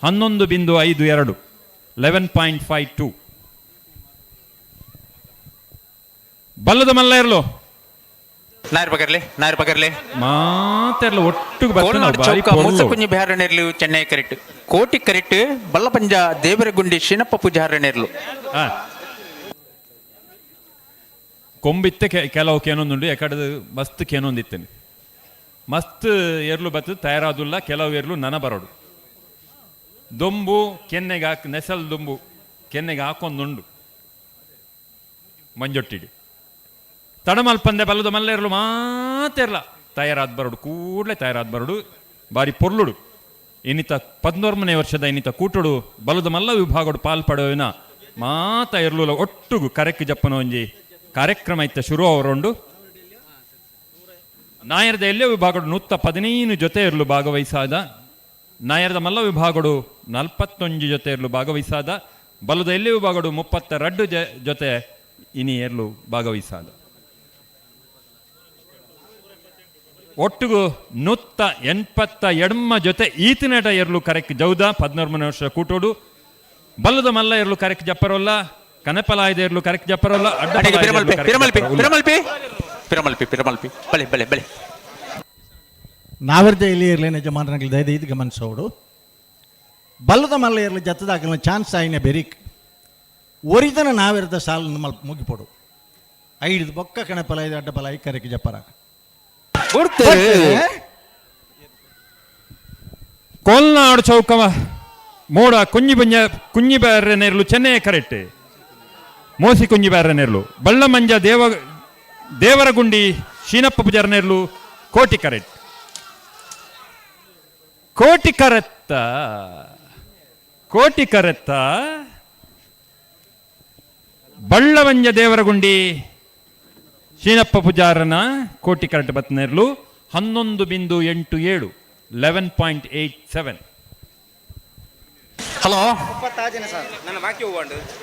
11.52 11.52 ಬಲ್ಲದ ಮಲ್ಲ ಇರ್ಲು ನಾಯರ್ ಪಕರ್ಲೆ ನಾಯರ್ ಪಕರ್ಲೆ ಮಾತೆರ್ಲು ಒಟ್ಟಿಗೆ ಬರ್ತಾನೆ ಕೋಲ್ನಾಡು ಭಾರಿ ಚೌಕ ಪೊರ್ಲು. ಮೂಸಕುಂಜಿ ಬಿಹಾರನೇರ್ಲು ಚೆನ್ನೈ ಕರೆಕ್ಟ್ ಕೋಟಿ ಕರೆಕ್ಟ್ ಬಲ್ಲಪಂಜ ದೇವರಗುಂಡಿ ಶಿನಪ್ಪ ಪೂಜಾರನೇರ್ಲು. ಕೊಂಬಿತ್ತೆ ಕೆಲವು ಕೇನೊಂದುಂಡು ಎಕಡದು ಮಸ್ತ್ ಕೇನೊಂದಿತ್ತೇನೆ ಮಸ್ತ್ ಎರ್ಲು ಬತ್ತದ ತಯಾರಾದುಲ್ಲ ಕೆಲವು ಎರ್ಲು ನನ ಬರೋಡು ದೊಂಬು ಕೆನ್ನೆಗೆ ಹಾಕಿ ನೆಸಲ್ ದೊಂಬು ಕೆನ್ನೆಗೆ ಹಾಕೊಂದುಂಡು ಮಂಜೊಟ್ಟಿಡಿ ತಡಮಲ್ಪಂದೆ ಬಲ್ಲದ ಮಲ್ಲೆರ್ಲು ಮಾತೆರ್ಲ ತಯಾರಾದ ಬರೋಡು ಕೂಡಲೇ ತಯಾರಾದ ಬರೋಡು ಬಾರಿ ಪೊರ್ಲುಡು ಇನ್ನಿತ 19ನೇ ವರ್ಷದ ಇನ್ನಿತ ಕೂಟುಡು ಬಲದ ಮಲ್ಲ ವಿಭಾಗಡು ಪಾಲ್ಪಡುವಿನ ಮಾತ ಎರ್ಲುಲ ಒಟ್ಟುಗು ಕರೆಕ್ಕು ಜಪ್ಪನ ಒಂಜಿ ಕಾರ್ಯಕ್ರಮ ಇತ್ತ ಶುರು ಅವರುಂಡು. ನಾಯರದ ಎಲ್ಲೇ ವಿಭಾಗಡು 115 ಜೊತೆ ಇರಲು ಭಾಗವಹಿಸಾದ ನಾಯರದ ಮಲ್ಲ ವಿಭಾಗಡು 41 ಜೊತೆ ಇರಲು ಭಾಗವಹಿಸಾದ ಬಲದ ಎಲ್ಲೇ ವಿಭಾಗಡು 32 ಜೊತೆ ಇನಿ ಎರ್ಲು ಭಾಗವಹಿಸಾದ ಒಟ್ಟಿಗೂ 182 ಜೊತೆ ಈತನೇಟ ಎರ್ಲು ಕರೆಕ್ ಜೌದ 13ನೇ ವರ್ಷ ಕೂಟೋಡು ಬಲ್ಲದ ಮಲ್ಲ ಇರ್ಲು ಕರೆಕ್ ಜಪ್ಪರೋಲ್ಲ, ಕನಪಲಾಯದ ಇರ್ಲು ಕರೆಕ್ ಜಪ್ಪರೋಲ್ಲ. ಅಡೆಗೆ ಪಿರಮಲ್ಪಿ ಪಿರಮಲ್ಪಿ ಪಿರಮಲ್ಪಿ ಪಿರಮಲ್ಪಿ ಪಿರಮಲ್ಪಿ ಬಲೆ ಬಲೆ ಬಲೆ. ನಾವರ್ದೆ ಇಲ್ಲಿ ಇರಲಿ ಯಜಮಾನರಲ್ಲಿ ದಯದ ಗಮನಿಸೋಡು. ಬಲ್ಲದ ಮಲ್ಲ ಇರಲಿ ಜತ್ತದಾಗಲ ಚಾನ್ಸ್ ಆಯಿನ ಬೆರಿಕ್ ಒರಿದನ ನಾವಿರದ ಸಾಲನ್ನು ಮಲ್ಪ ಮುಗಿಪೊಡು. ಐದು ಬೊಕ್ಕ ಕಣಪಲ ಐದು ಅಡ್ಡಪಲ I ಕರೆಕ್ ಜಪ್ಪರ. ಕೋಲ್ನಾಡು ಚೌಕವ ಮೋಡ ಕುಂಜಿ ಬುಂಜ ಕುಂಜಿ ಬ್ಯಾರೆ ನೆರ್ಲು ಚೆನ್ನೈ ಕರೆಕ್ಟ್ ಮೋಸಿ ಕುಂಜಿ ಬ್ಯಾರೆ ನೆರ್ಲು ಬಳ್ಳಮಂಜ ದೇವರಗುಂಡಿ ಶೀನಪ್ಪ ಪೂಜಾರ ನೆರ್ಲು ಕೋಟಿ ಕರೆಕ್ಟ್ ಕೋಟಿ ಕರೆತ್ತ ಕೋಟಿ ಕರೆತ್ತ ಬಳ್ಳವಂಜ ದೇವರಗುಂಡಿ ಶೀನಪ್ಪ ಪೂಜಾರನ ಕೋಟಿ ಕರೆಕ್ಟ್ ಬತ್ತನೇರ್ಲು 11.87 11.87. ಹಲೋ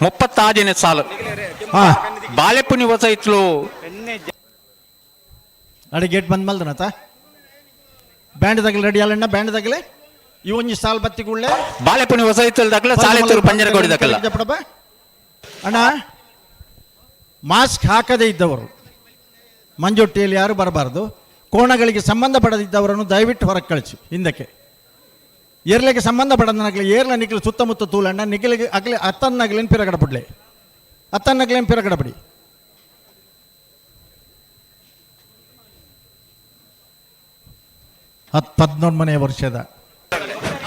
36ನೇ ಸಾಲು ಬಾಳೆಪುನಿ ಹೊಸ ಇತ್ಲು. ಅಡಿ ಗೇಟ್ ಬಂದ್ ಮಲ್ದನತ ಬ್ಯಾಂಡ್ ತಗಲಿ ರೆಡಿ ಅಲ್ಲಣ್ಣ, ಬ್ಯಾಂಡ್ ತಗಲೆ ಈ ಒಂಜಿ ಸಾಲ್ ಬತ್ತಿ ಕೂಡಲೇ ಬಾಳೆಪುನಿ ಹೊಸ ಇತ್ತಲ್ ದಾಖಲೆ ಸಾಲೆ ಪಂಜರ ಕೊಡಿ ದಾಖಲ. ಅಣ್ಣ ಮಾಸ್ಕ್ ಹಾಕದೇ ಇದ್ದವರು ಮಂಜೊಟ್ಟಿಯಲ್ಲಿ ಯಾರು ಬರಬಾರ್ದು. ಕೋಣಗಳಿಗೆ ಸಂಬಂಧಪಡದಿದ್ದವರನ್ನು ದಯವಿಟ್ಟು ಹೊರಗೆ ಕಳಿಸಿ ಹಿಂದಕ್ಕೆ. ಏರ್ಲೆಗೆ ಸಂಬಂಧಪಡದನಾಗಲಿ ಏರ್ಲ ನಿಖಲು ಸುತ್ತಮುತ್ತ ತೂಲಣ್ಣ ನಿಖಲಿಗೆ ಅಗಲಿ ಅತ್ತನ್ನಾಗಲೇನು ಪಿರಗಡಬಿಡ್ಲೆ ಅತ್ತನ್ನಾಗಲೇನು ಪಿರಗಡಬಿಡಿ. 19ನೇ ವರ್ಷದ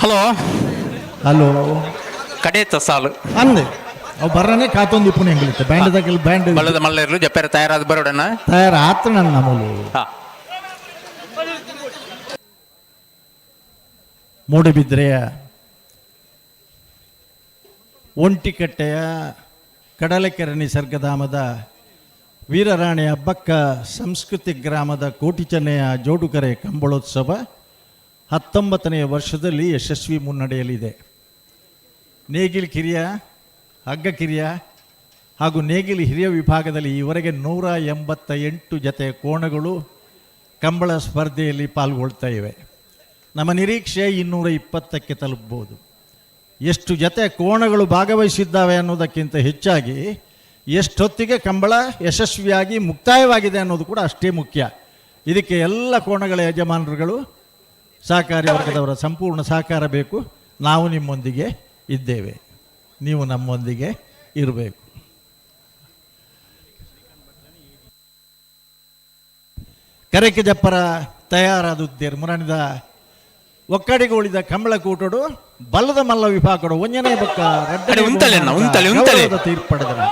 ಹಲೋ ಹಲೋ ಕಡೇತ ಸಾಲು ಅಂದೆ ಅವು ಬರ್ರನೆ ಕಾತೊಂದು ಇಪ್ಪುನ ಹೆಂಗಳಿತ್ತು ಬ್ಯಾಂಡ್ ದಾಗಲಿ ಬ್ಯಾಂಡ್ ಬಳ್ಳದ ಮಲ್ಲೇರ್ಲು ಜಪ್ಪೇರ ತಯಾರಾದ ಬರೋಡಣ್ಣ ತಯಾರ ಆತ್ರ ನನ್ನ ನಮೂಲು. ಮೂಡುಬಿದ್ರೆಯ ಒಂಟಿಕಟ್ಟೆಯ ಕಡಲಕೆರೆ ನಿಸರ್ಗಧಾಮದ ವೀರರಾಣಿ ಹಬ್ಬಕ್ಕ ಸಂಸ್ಕೃತಿ ಗ್ರಾಮದ ಕೋಟಿಚೆನ್ನೆಯ ಜೋಡುಕರೆ ಕಂಬಳೋತ್ಸವ 19ನೇ ವರ್ಷದಲ್ಲಿ ಯಶಸ್ವಿ ಮುನ್ನಡೆಯಲಿದೆ. ನೇಗಿಲು ಕಿರಿಯ, ಹಗ್ಗ ಕಿರಿಯ ಹಾಗೂ ನೇಗಿಲು ಹಿರಿಯ ವಿಭಾಗದಲ್ಲಿ ಈವರೆಗೆ 188 ಜತೆ ಕೋಣಗಳು ಕಂಬಳ ಸ್ಪರ್ಧೆಯಲ್ಲಿ ಪಾಲ್ಗೊಳ್ತಾ ಇವೆ. ನಮ್ಮ ನಿರೀಕ್ಷೆ 220ಕ್ಕೆ ತಲುಪಬಹುದು. ಎಷ್ಟು ಜತೆ ಕೋಣಗಳು ಭಾಗವಹಿಸಿದ್ದಾವೆ ಅನ್ನೋದಕ್ಕಿಂತ ಹೆಚ್ಚಾಗಿ ಎಷ್ಟೊತ್ತಿಗೆ ಕಂಬಳ ಯಶಸ್ವಿಯಾಗಿ ಮುಕ್ತಾಯವಾಗಿದೆ ಅನ್ನೋದು ಕೂಡ ಅಷ್ಟೇ ಮುಖ್ಯ. ಇದಕ್ಕೆ ಎಲ್ಲ ಕೋಣಗಳ ಯಜಮಾನರುಗಳು, ಸಹಕಾರಿ ವರ್ಗದವರ ಸಂಪೂರ್ಣ ಸಹಕಾರ ಬೇಕು. ನಾವು ನಿಮ್ಮೊಂದಿಗೆ ಇದ್ದೇವೆ, ನೀವು ನಮ್ಮೊಂದಿಗೆ ಇರಬೇಕು. ಕರೆಕೆ ಜಪ್ಪರ ತಯಾರಾದುದ್ದೇರು ಮುರಣಿದ ಒಕ್ಕಡಿಗೆ ಉಳಿದ ಕಂಬಳ ಕೂಟೋಡು ಬಲ್ಲದ ಮಲ್ಲ ವಿಭಾಗಡು ಒಂಜನೇ ಬೊಕ್ಕ ತೀರ್ಪಡೆದರು.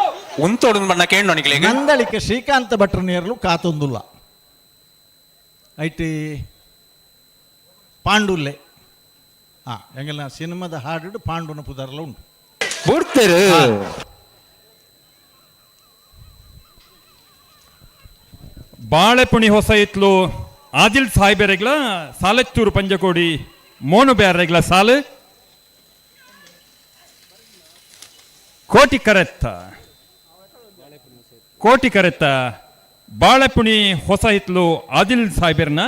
ನಂದಳಿಕೆ ಶ್ರೀಕಾಂತ ಭಟ್ರ ನೇರಲು ಕಾತೊಂದುಲ್ಲ IT ಪಾಂಡುಲ್ಲೆ ಎಂಗಲ್ನ ಸಿನಿಮಾದ ಹಾಡು ಪಾಂಡುನ ಪುದರ್ಲ ಉಂಟು. ಬಾಳೆಪುಣಿ ಹೊಸ ಇತ್ಲು ಆದಿಲ್ ಸಾಹೇಬರೆಗ್ಲ ಸಾಲೆತ್ತೂರು ಪಂಜಕೋಡಿ ಮೋನು ಬ್ಯಾರೆಗ್ಲ ಸಾಲು ಕೋಟಿ ಕರೆತ್ತ ಕೋಟಿ ಕರೆತ್ತ ಬಾಳೆಪುಣಿ ಹೊಸ ಹಿತ್ಲು ಆದಿಲ್ ಸಾಹೇಬರ್ನ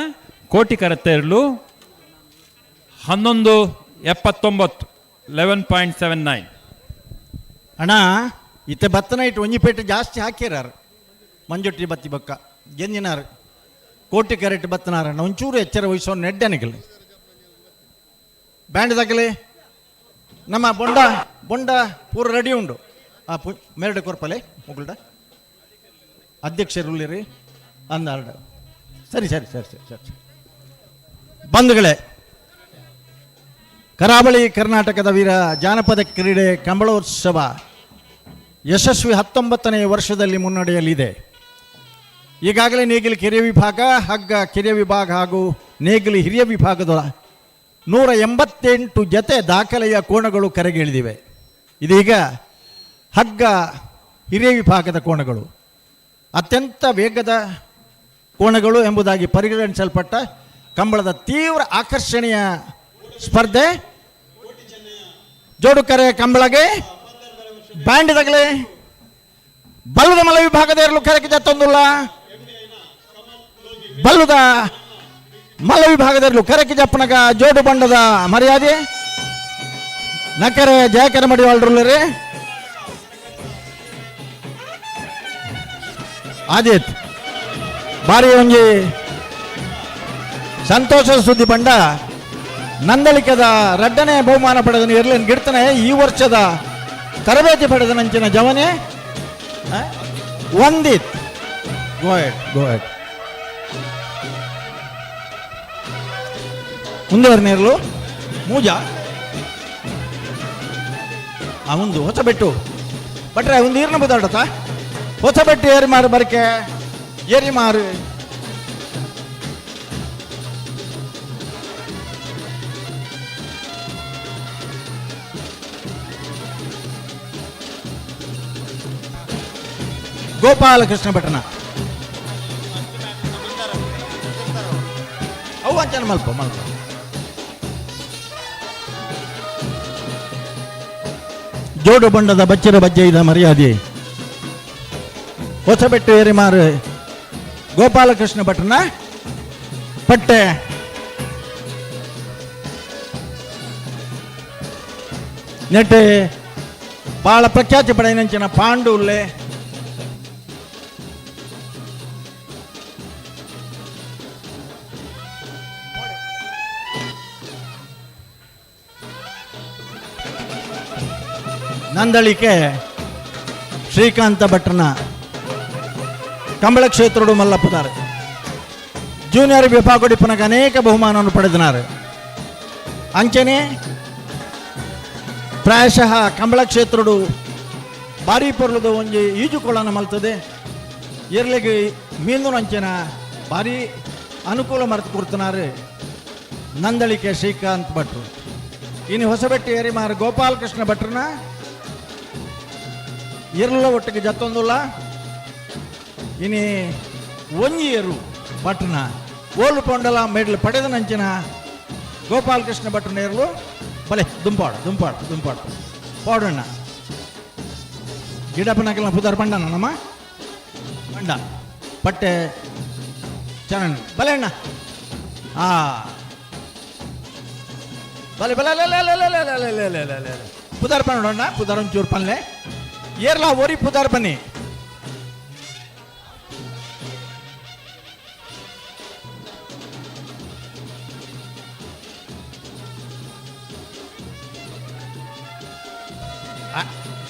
ಕೋಟಿ ಕರೆತ್ತ ಇರಲು 11.79 11.79. ಅಣ್ಣ ಇತ್ತೆ ಬತ್ತನ ಇಟ್ಟು ಒಂಜಿ ಪೇಟೆ ಜಾಸ್ತಿ ಹಾಕಿರಾರು ಮಂಜೊಟ್ಟಿ ಬತ್ತಿ ಬಕ್ಕ ಗೆಂಜಿನಾರು ಕೋಟಿ ಕರೆಕ್ಟ್ ಬತ್ತನಾರಣ್ಣ ಒಂಚೂರು ಎಚ್ಚರ ವಹಿಸೋ ನೆಡ್ಡನಿಗಲಿ ಬ್ಯಾಂಡ್ ದಾಖಲೆ ನಮ್ಮ ಬೊಂಡ ಬೊಂಡ ಪೂರ ರೆಡಿ ಉಂಡು. ಆ ಪು ಮೇರಡೆ ಕೊರ್ಪಲೆ ಮುಗುಲ್ಡ ಅಧ್ಯಕ್ಷರುಳ್ಳಿರಿ ಅಂದಾರ್ಡ. ಸರಿ ಸರಿ ಸರಿ ಸರಿ ಸರಿ ಸರಿ. ಬಂಧುಗಳೇ, ಕರಾವಳಿ ಕರ್ನಾಟಕದ ವೀರ ಜಾನಪದ ಕ್ರೀಡೆ ಕಂಬಳೋತ್ಸವ ಯಶಸ್ವಿ 19ನೇ ವರ್ಷದಲ್ಲಿ ಮುನ್ನಡೆಯಲ್ಲಿದೆ. ಈಗಾಗಲೇ ನೇಗಿಲು ಕಿರಿಯ ವಿಭಾಗ, ಹಗ್ಗ ಕಿರಿಯ ವಿಭಾಗ ಹಾಗೂ ನೇಗಿಲು ಹಿರಿಯ ವಿಭಾಗದ 188 ಜತೆ ದಾಖಲೆಯ ಕೋಣಗಳು ಕರೆಗಿಳಿದಿವೆ. ಇದೀಗ ಹಗ್ಗ ಹಿರಿಯ ವಿಭಾಗದ ಕೋಣಗಳು ಅತ್ಯಂತ ವೇಗದ ಕೋಣಗಳು ಎಂಬುದಾಗಿ ಪರಿಗಣಿಸಲ್ಪಟ್ಟ ಕಂಬಳದ ತೀವ್ರ ಆಕರ್ಷಣೀಯ ಸ್ಪರ್ಧೆ ಜೋಡುಕರೆ ಕಂಬಳಗೆ ಬ್ಯಾಂಡ್ ತಗಲೆ ಬಲ್ಲದ ಮಲ ವಿಭಾಗದ ಎರಲು ಕರೆಗೆ ಜತ್ತೊಂದುಲ್ಲ ಬಲ್ಲದ ಮಲ್ಲ ವಿಭಾಗದ ಎರಲು ಕರೆಗೆ ಜಪ್ಪನಗ ಜೋಡು ಬಂಡದ ಮರ್ಯಾದೆ ನಕರೆ ಜಯಕರ ಮಡಿವಾಳ್ರುಲ್ಲರೆ ಆದಿತ್ ಬಾರಿ ಒಂಜಿ ಸಂತೋಷದ ಸುದ್ದಿ ಪಂಡ ನಂದಳಿಕದ ರಡ್ಡನೆ ಬಹುಮಾನ ಪಡೆದನು ಎರ್ಲೇನ್ ಗಿಡ್ತನೆ ಈ ವರ್ಷದ ತರಬೇತಿ ಪಡೆದ ನಂಚಿನ ಜವನೆ ವಂದಿತ್. ಗೋಯ್ ಗೋಯ್ ಮುಂದುವರಿನೇರ್ಲು ಮೂಜಾ ಆ ಒಂದು ಹೊಸಬೆಟ್ಟು ಭಟ್ರೆ ಒಂದು ಈರ್ನ ಬುದಾಡತ ಹೊಸಬೆಟ್ಟು ಏರಿ ಮಾರು ಬರಕೆ ಏರಿ ಮಾರು ಗೋಪಾಲಕೃಷ್ಣ ಭಟ್ರನ ಅವು ಅಂಚನ ಮಲ್ಪ ಮಲ್ಪ ಜೋಡು ಬಣ್ಣದ ಬಚ್ಚಿರ ಬಜ್ಜೆಯಿದ ಮರ್ಯಾದೆ ಹೊಸಬೆಟ್ಟು ಏರಿಮಾರು ಗೋಪಾಲಕೃಷ್ಣ ಭಟ್ರನ ಪಟ್ಟೆ ನೆಟ್ಟೆ ಬಾಳ ಪ್ರಖ್ಯಾತಿ ಪಡೆಯಿನಂಚಿನ ಪಾಂಡು ಉಲ್ಲೆ ನಂದಳಿಕೆ ಶ್ರೀಕಾಂತ ಭಟ್ರನ ಕಂಬಳ ಕ್ಷೇತ್ರಡು ಮಲ್ಲಪ್ಪದಾರೆ ಜೂನಿಯರ್ ವಿಭಾಗಡಿಪ್ಪನಗೆ ಅನೇಕ ಬಹುಮಾನವನ್ನು ಪಡೆದಿದ್ದಾರೆ. ಅಂಚನೆ ಪ್ರಾಯಶಃ ಕಂಬಳ ಕ್ಷೇತ್ರಡು ಭಾರಿ ಪೊರ್ಲದ ಒಂಜಿ ಈಜುಕೊಳನ ಮಲ್ತದೆ ಎರ್ಲೆಗೆ ಮೀನು ಅಂಚನ ಭಾರಿ ಅನುಕೂಲ ಮರೆತು ಕೊಡ್తున్నారు ನಂದಳಿಕೆ ಶ್ರೀಕಾಂತ್ ಭಟ್ರು. ಇನ್ನು ಹೊಸಬೆಟ್ಟಿ ಎರಿಮಾರು ಗೋಪಾಲಕೃಷ್ಣ ಭಟ್ರನ ಎರ್ಲ ಒಟ್ಟಿಗೆ ಜತ್ತೊಂದುಲ್ಲ ಇನಿ ಒಂಜಿ ಎರು ಭಟ್ರನ ಓಲು ಪೊಂಡಲ ಮೆಡ್ಲು ಪಡೆದ ನಂಚಿನ ಗೋಪಾಲಕೃಷ್ಣ ಭಟ್ರನ ಎರ್ಲು ಬಲೆ ದುಂಪಾಡು ದುಂಪಾಡು ದುಂಪಾಡು ಪಾಡಣ್ಣ ಗಿಡಪ್ಪನಕಲ್ನ ಪುದಾರ್ ಪಂಡನ ನಮ್ಮ ಪಂಡ ಪಟ್ಟೆ ಚರಣ್ ಬಲೆ ಅಣ್ಣ ಆ ಬಲೆ ಬಲೆ ಲೇ ಪುದಾರ್ ಪಂಡಣ್ಣ ಪುದಾರ್ ಒಂಚೂರು ಪನ್ಲೆ ಏರ್ಲಾ ಒರಿ ಪುದಾರ್ ಬನ್ನಿ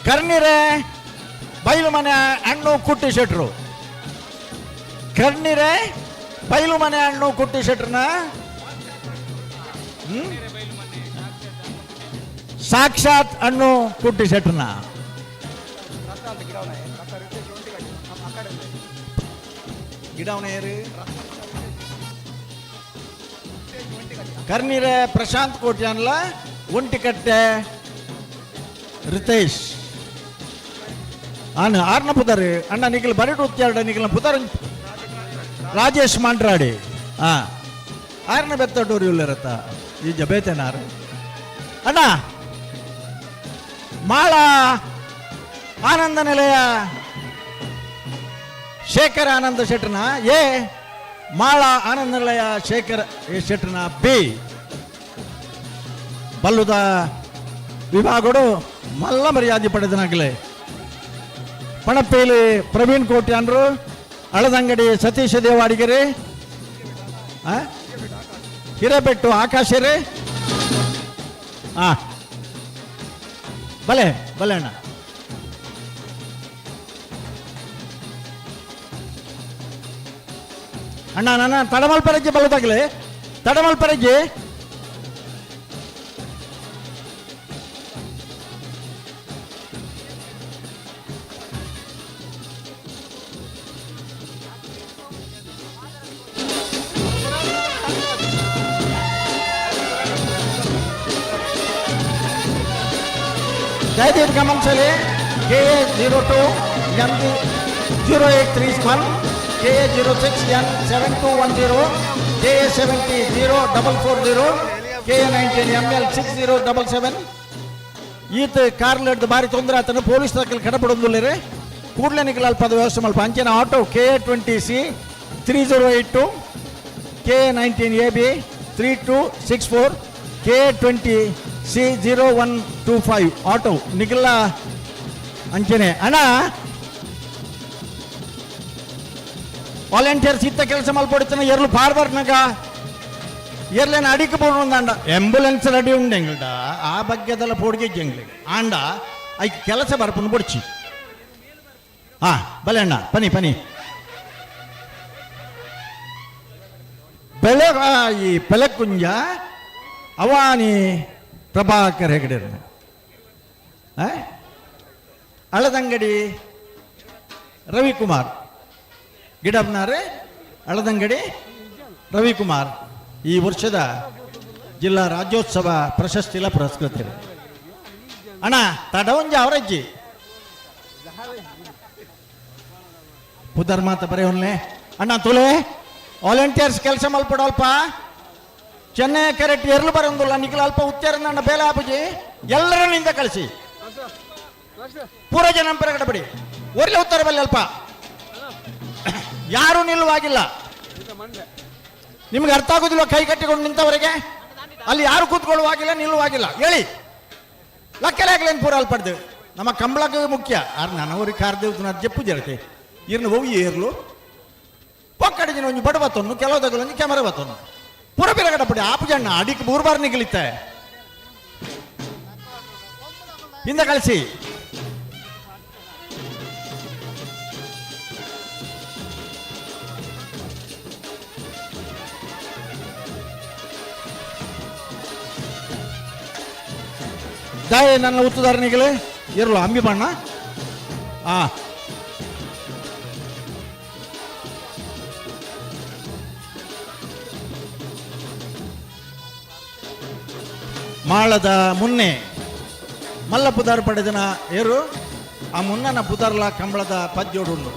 ಕರ್ನಿರೆ ಬೈಲು ಮನೆ ಹಣ್ಣು ಕುಟ್ಟಿ ಶೆಟ್ರು ಕರ್ನಿರೆ ಬೈಲು ಮನೆ ಹಣ್ಣು ಕುಟ್ಟಿ ಶೆಟ್ರನ ಸಾಕ್ಷಾತ್ ಹಣ್ಣು ಕುಟ್ಟಿ ಶೆಟ್ರನ ಗಿಡವನೇರು ಕರ್ನಿರೆ ಪ್ರಶಾಂತ್ ಕೋಟ್ಯಾನ್ಲ ಒಂಟಿಕಟ್ಟೆ ರಿತೇಶ್ ಅಣ್ಣ ಆರ್ನ ಪುದಾರ್ ಅಣ್ಣ ನಿಖಿಲ್ ಬರಟು ಉತ್ಯಾಡ ನಿಖಿಲ್ ಪುದಾರ್ ರಾಜೇಶ್ ಮಾಂಡ್ರಾಡಿ ಹಾಂ ಆರ್ನ ಬೆತ್ತಟೂರು ಇಲ್ಲರತ್ತ ಈ ಜಬೇತೇನಾರು ಅಣ್ಣ ಮಾಳ ಆನಂದ ನಿಲಯ ಶೇಖರ ಆನಂದ ಶೆಟ್ರನ ಎ ಮಾಳ ಆನಂದ ನಿಲಯ ಶೇಖರ ಎ ಶೆಟ್ರನ ಬಿ ಬಲ್ಲುದ ವಿಭಾಗಡು ಮಲ್ಲ ಮರ್ಯಾದೆ ಪಡೆದನಾಗಲೇ ಪಣಪ್ಪೇಲಿ ಪ್ರವೀಣ್ ಕೋಟ್ಯಾನ್ರು ಅಳದಂಗಡಿ ಸತೀಶ ದೇವಾಡಿಗೆರೆ ಹಿರೇಬೆಟ್ಟು ಆಕಾಶರೇ ಹಾಂ ಬಲೆ ಬಲೆ ಅಣ್ಣ ಅಣ್ಣ ನನ್ನ ತಡಮಲ್ಪರಜ್ಜಿ ಬಲದಾಗಲೇ ತಡಮಲ್ಪರಜ್ಜಿ ದಯವಿಟ್ಟು ಗಮನಿಸಲಿ K A 02 M 0831 K A 06 N 7210 K A 70 0440 K A 19 M L 6077 ಈತ ಕಾರ್ಲ್ ಹಿಡ್ದು ಭಾರಿ ತೊಂದರೆ ಆತನ ಪೊಲೀಸ್ ದಾಖಲೆ ಕಡಪಡೊಂದುಲ್ಲೇರೆ ಕೂಡಲೇ ನಿಖಿಲ್ ಅಲ್ಪದ ವ್ಯವಸ್ಥೆ ಮಲ್ಪ ಅಂಚಿನ auto K A 20 C 3082 K A 19 A B 3264 K A 20 C 0125 auto ನಿಖಿಲ ಅಂಚನೆ ಅಣ್ಣ ವಾಲಂಟಿಯರ್ಸ್ ಇತ್ತ ಕೆಲಸ ಮಲ್ಪೊಡಿತನ ಎರ್ಲು ಪಾರ್ಬರ್ನಗ ಎರ್ಲೇನ ಅಡಿಕೆ ಬೋಡು ಆಂಬುಲೆನ್ಸ್ ರೆಡಿ ಉಂಡು ಎಂಗಲ್ಡ ಆ ಬಗ್ಗೆದೆಲ್ಲ ಪೋಡಿಗೆ ಎಂಗ್ಲಿಗೆ ಆಂಡ ಐಕ್ ಕೆಲಸ ಬರ್ಪುನ ಬೊಡ್ಚಿ. ಹಾ ಬಲೆ ಅಣ್ಣ, ಪನಿ ಪನಿ. ಬೆಳಗಾಯಿ ಪೆಲಕುಂಜ ಅವಾನಿ ಪ್ರಭಾಕರ್ ಹೆಗಡೆ, ಅಳದಂಗಡಿ ರವಿಕುಮಾರ್ ಗಿಡಬ್ನಾರೆ, ಅಳದಂಗಡಿ ರವಿಕುಮಾರ್ ಈ ವರ್ಷದ ಜಿಲ್ಲಾ ರಾಜ್ಯೋತ್ಸವ ಪ್ರಶಸ್ತಿಲ ಪುರಸ್ಕೃತರು. ಅಣ್ಣ ತಡವಂಜ ಅವರಜ್ಜಿ ಪುದರ್ ಮಾತ ಬರೀ ಒನ್ಲೆ ಅಣ್ಣ ತುಲೆ ವಾಲಂಟಿಯರ್ಸ್ ಕೆಲಸ ಮಲ್ಪಡ ಅಲ್ಪ ಚೆನ್ನೈ ಕರೆಕ್ಟ್ ಎರ್ಲು ಬರೋಂಗಿಲ್ಲ ನಿಖಿಲ ಅಲ್ಪ ಉತ್ತೇರ ಅಣ್ಣ ಬೇಲೆ ಆಪುಜಿ ಎಲ್ಲರನ್ನಿಂದ ಕಳಿಸಿ ಪೂರ ಜನ ಬಿಡಿ ಒರ್ಲೆ ಉತ್ತರ ಬಲ್ಲಿ ಅಲ್ಪ ಯಾರೂ ನಿಲ್ಲುವಾಗಿಲ್ಲ. ನಿಮ್ಗೆ ಅರ್ಥ ಆಗುದಿಲ್ಲ ಕೈ ಕಟ್ಟಿಕೊಂಡು ನಿಂತವರಿಗೆ ಅಲ್ಲಿ ಯಾರು ಕೂತ್ಕೊಳ್ಳುವಾಗಿಲ್ಲ ನಿಲ್ಲುವಾಗಿಲ್ಲ ಹೇಳಿ ಲಕ್ಕಲೆ ಆಗ್ಲೇನು ಪೂರ ಅಲ್ಪಡ್ದು ನಮ್ಮ ಕಂಬಳಕ್ಕೆ ಮುಖ್ಯ ಆರ್ ನನವರಿಗೆ ಕಾರ್ದೇವ್ ಜಪ್ಪು ಜರತೆ ಇರ್ನ ಹೋಗಿ ಏರ್ಲು ಪೊಕ್ಕಡೆ ದಿನ ಒಂಜಿ ಬಡ ಬತ್ತೊನ್ನು ಕೆಲವು ಒಂಜಿ ಕ್ಯಾಮರಾ ಬತ್ತೊನ್ನು ಪೂರ ಪಿರಗಡಪಡಿ ಆಪು ಜಣ್ಣ ಅಡಿಕ್ ಮೂರು ಬಾರ್ ನಿಗಲಿತ್ತೆ ಹಿಂದೆ ಕಳಿಸಿ. ದಾಯ ನನ್ನ ಉತ್ತುದಾರನಿಗಲೇ ಇರಲು ಅಂಬಿ ಬಣ್ಣ ಆ ಮಾಳದ ಮುನ್ನೆ ಮಲ್ಲ ಪುದಾರ್ ಪಡೆದನ ಏರು ಆ ಮುನ್ನನ ಪುದಾರ್ಲ ಕಂಬಳದ ಪದ್ಯೋಡುಂಡು.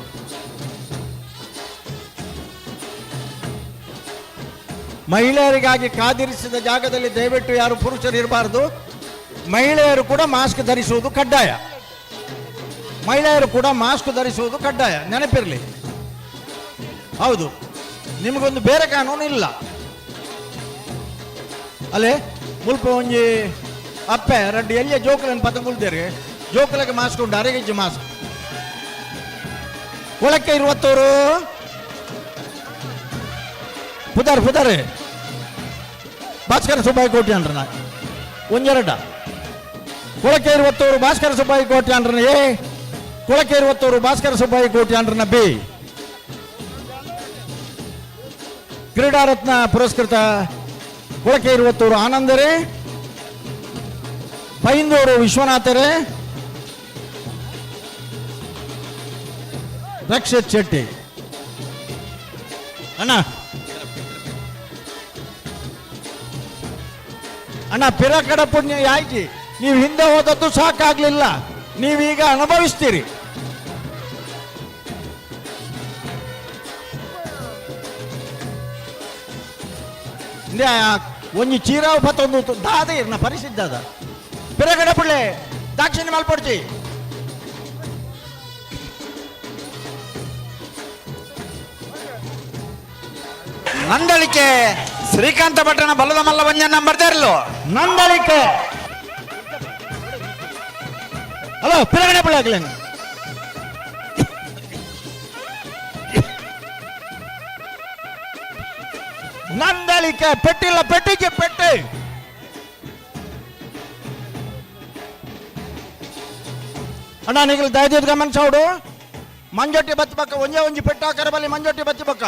ಮಹಿಳೆಯರಿಗಾಗಿ ಕಾದಿರಿಸಿದ ಜಾಗದಲ್ಲಿ ದಯವಿಟ್ಟು ಯಾರು ಪುರುಷರು ಇರಬಾರ್ದು. ಮಹಿಳೆಯರು ಕೂಡ ಮಾಸ್ಕ್ ಧರಿಸುವುದು ಕಡ್ಡಾಯ. ಮಹಿಳೆಯರು ಕೂಡ ಮಾಸ್ಕ್ ಧರಿಸುವುದು ಕಡ್ಡಾಯ, ನೆನಪಿರಲಿ. ಹೌದು, ನಿಮಗೊಂದು ಬೇರೆ ಕಾನೂನು ಇಲ್ಲ. ಅಲ್ಲೇ ಮುಲ್ಪ ಒಂಜಿ ಅಪ್ಪೆ ರಡ್ಡು ಎಲ್ಲಿಯ ಜೋಕುಲನ್ನು ಪತಂಗುಲ್ದೇರಿ ಜೋಕುಲಗೆ ಮಾಸ್ಕ್ ಉಂಟು, ಅರೆಗೆಜ್ಜಿ ಮಾಸ್ಕ್. ಕೊಳಕ್ಕೆ ಇರುವತ್ತವರು ಪುದಾರ್ ಪುದಾರೆ ಭಾಸ್ಕರ ಸುಬ್ಬಾಯಿ ಕೋಟಿ ಅಂದ್ರ ಒಂಜೆರಡ ಕೊಳಕ್ಕೆ ಇರುವತ್ತವರು ಭಾಸ್ಕರ ಸುಬ್ಬಾಯಿ ಕೋಟಿ ಅಂಡ್ರನ ಎ, ಕೊಳಕ್ಕೆ ಇರುವತ್ತವರು ಭಾಸ್ಕರ ಸುಬ್ಬಾಯಿ ಕೋಟಿ ಅಂಡ್ರನ ಬಿ. ಕ್ರೀಡಾರತ್ನ ಪುರಸ್ಕೃತ ಕೊಳಕೆ ಇರುವತ್ತವರು ಆನಂದರೇ, ಬೈಂದೂರು ವಿಶ್ವನಾಥರೇ, ರಕ್ಷಿತ್ ಶೆಟ್ಟಿ. ಅಣ್ಣ ಅಣ್ಣ ಪಿರಕಡ ಪುಣ್ಯ ಯಾಯ್ಕಿ ನೀವು ಹಿಂದೆ ಹೋದದ್ದು ಸಾಕಾಗ್ಲಿಲ್ಲ, ನೀವೀಗ ಅನುಭವಿಸ್ತೀರಿ. ಒಂಜಿ ಚೀರಾವು ಪತ್ತೊಂದು ದಾದ ಇರ್ನ ಪರಿಸಿದ್ದದ ಪಿರಗಡ ಪುಳ್ಳೆ ದಾಕ್ಷಿಣ್ಯ ಮಲ್ಪೊಡ್ಚಿ. ನಂದಳಿಕೆ ಶ್ರೀಕಾಂತ ಭಟ್ಟನ ಬಲದ ಮಲ್ಲ ಒಂಜ ನಂಬರ್ ತೇರ್ಲು ನಂದಳಿಕೆ ಹಲೋ ಪಿರಗಡೆ ಪುಳ್ಳೆ ಆಗ್ಲಿ. ನಂದಳಿಕೆ ಪೆಟ್ಟಿಲ್ಲ, ಪೆಟ್ಟಿಗೆ ಪೆಟ್ಟಿ. ಅಣ್ಣ ನೀವು ದಯದೀರ್ಘ ಗಮನಿಸೋಡು ಮಂಜೊಟ್ಟಿ ಬತ್ತಿ ಪಕ್ಕ ಒಂಜೇ ಒಂಜಿ ಪೆಟ್ಟು ಹಾಕರ ಬಲ್ಲಿ ಮಂಜೊಟ್ಟಿ ಬತ್ತಿ ಪಕ್ಕ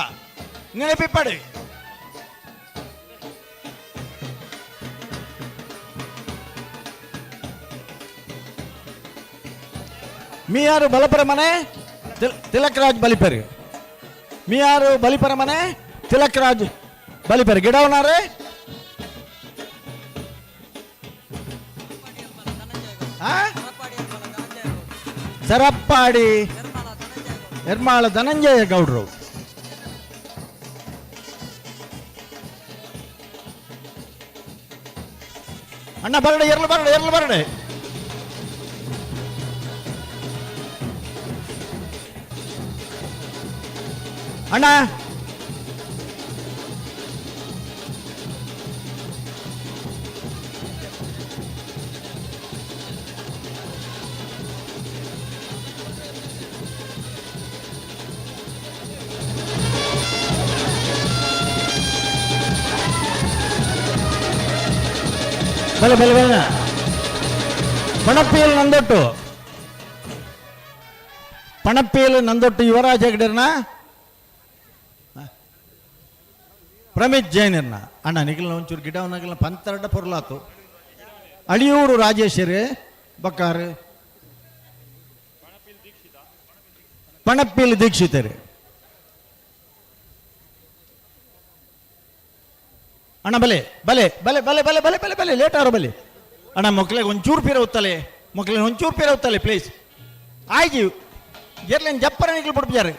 ನೆನಪಿಪ್ಪಡಿ. ಮೀಯಾರು ಬಲಪರ ಮನೆ ತಿಲಕ್ರಾಜ್ ಬಲಿಪರಿ. ಮೀಯಾರು ಬಲಿಪರ ಮನೆ ತಿಲಕ್ರಾಜ್ ಬಲಿಪರಿ ಗಿಡವನಾರೆ ಸರಪ್ಪಾಡಿ ನಿರ್ಮಾಳ ಧನಂಜಯ ಗೌಡ್ರು. ಅಣ್ಣ ಬರಡೆ ಎರ್ಲು ಬರಡೆ ಎರ್ಲು ಬರಡೆ. ಅಣ್ಣ ಬಲೆ ಬಲೆ ಬಲೆ. ಪಣಪ್ಪಿಯಲ್ಲಿ ನಂದೊಟ್ಟು, ಪಣಪ್ಪಿಯಲ್ಲಿ ನಂದೊಟ್ಟು ಯುವರಾಜ್ ಹೆಗಡೆರ್ನ, ಪ್ರಮಿತ್ ಜೈನರ್ನ. ಅಣ್ಣ ನಿಖಿಲ್ನ ಒಂಚೂರು ಗಿಡವನ್ನಾಗಲ್ಲ ಪಂತರಡ ಪೊರ್ಲಾತು. ಅಳಿಯೂರು ರಾಜೇಶ್ವರಿ ಬಕ್ಕಾರು, ಪಣಪ್ಪಿಲ್ ದೀಕ್ಷಿತರು. ಅಣ್ಣ ಬಲೆ ಬಲೆ ಬಲೆ ಬಲೆ ಬಲೆ ಬಲೆ ಬಲೆ ಬಲೆ, ಲೇಟ್ ಆರು ಬಲೆ. ಅಣ್ಣ ಮಕ್ಳಿಗೆ ಒಂಚೂರು ಪೀರ ಉತ್ತಲೆ, ಮಕ್ಳಿಗೆ ಒಂಚೂರು ಪೀರ ಉತ್ತಲೆ ಪ್ಲೀಸ್. ಆಯ್ಜಿ ಎರ್ಲೇನು ಜಪ್ಪರ ನಿಗ್ಲು ಬಿಡ್ಬಿಯಾರು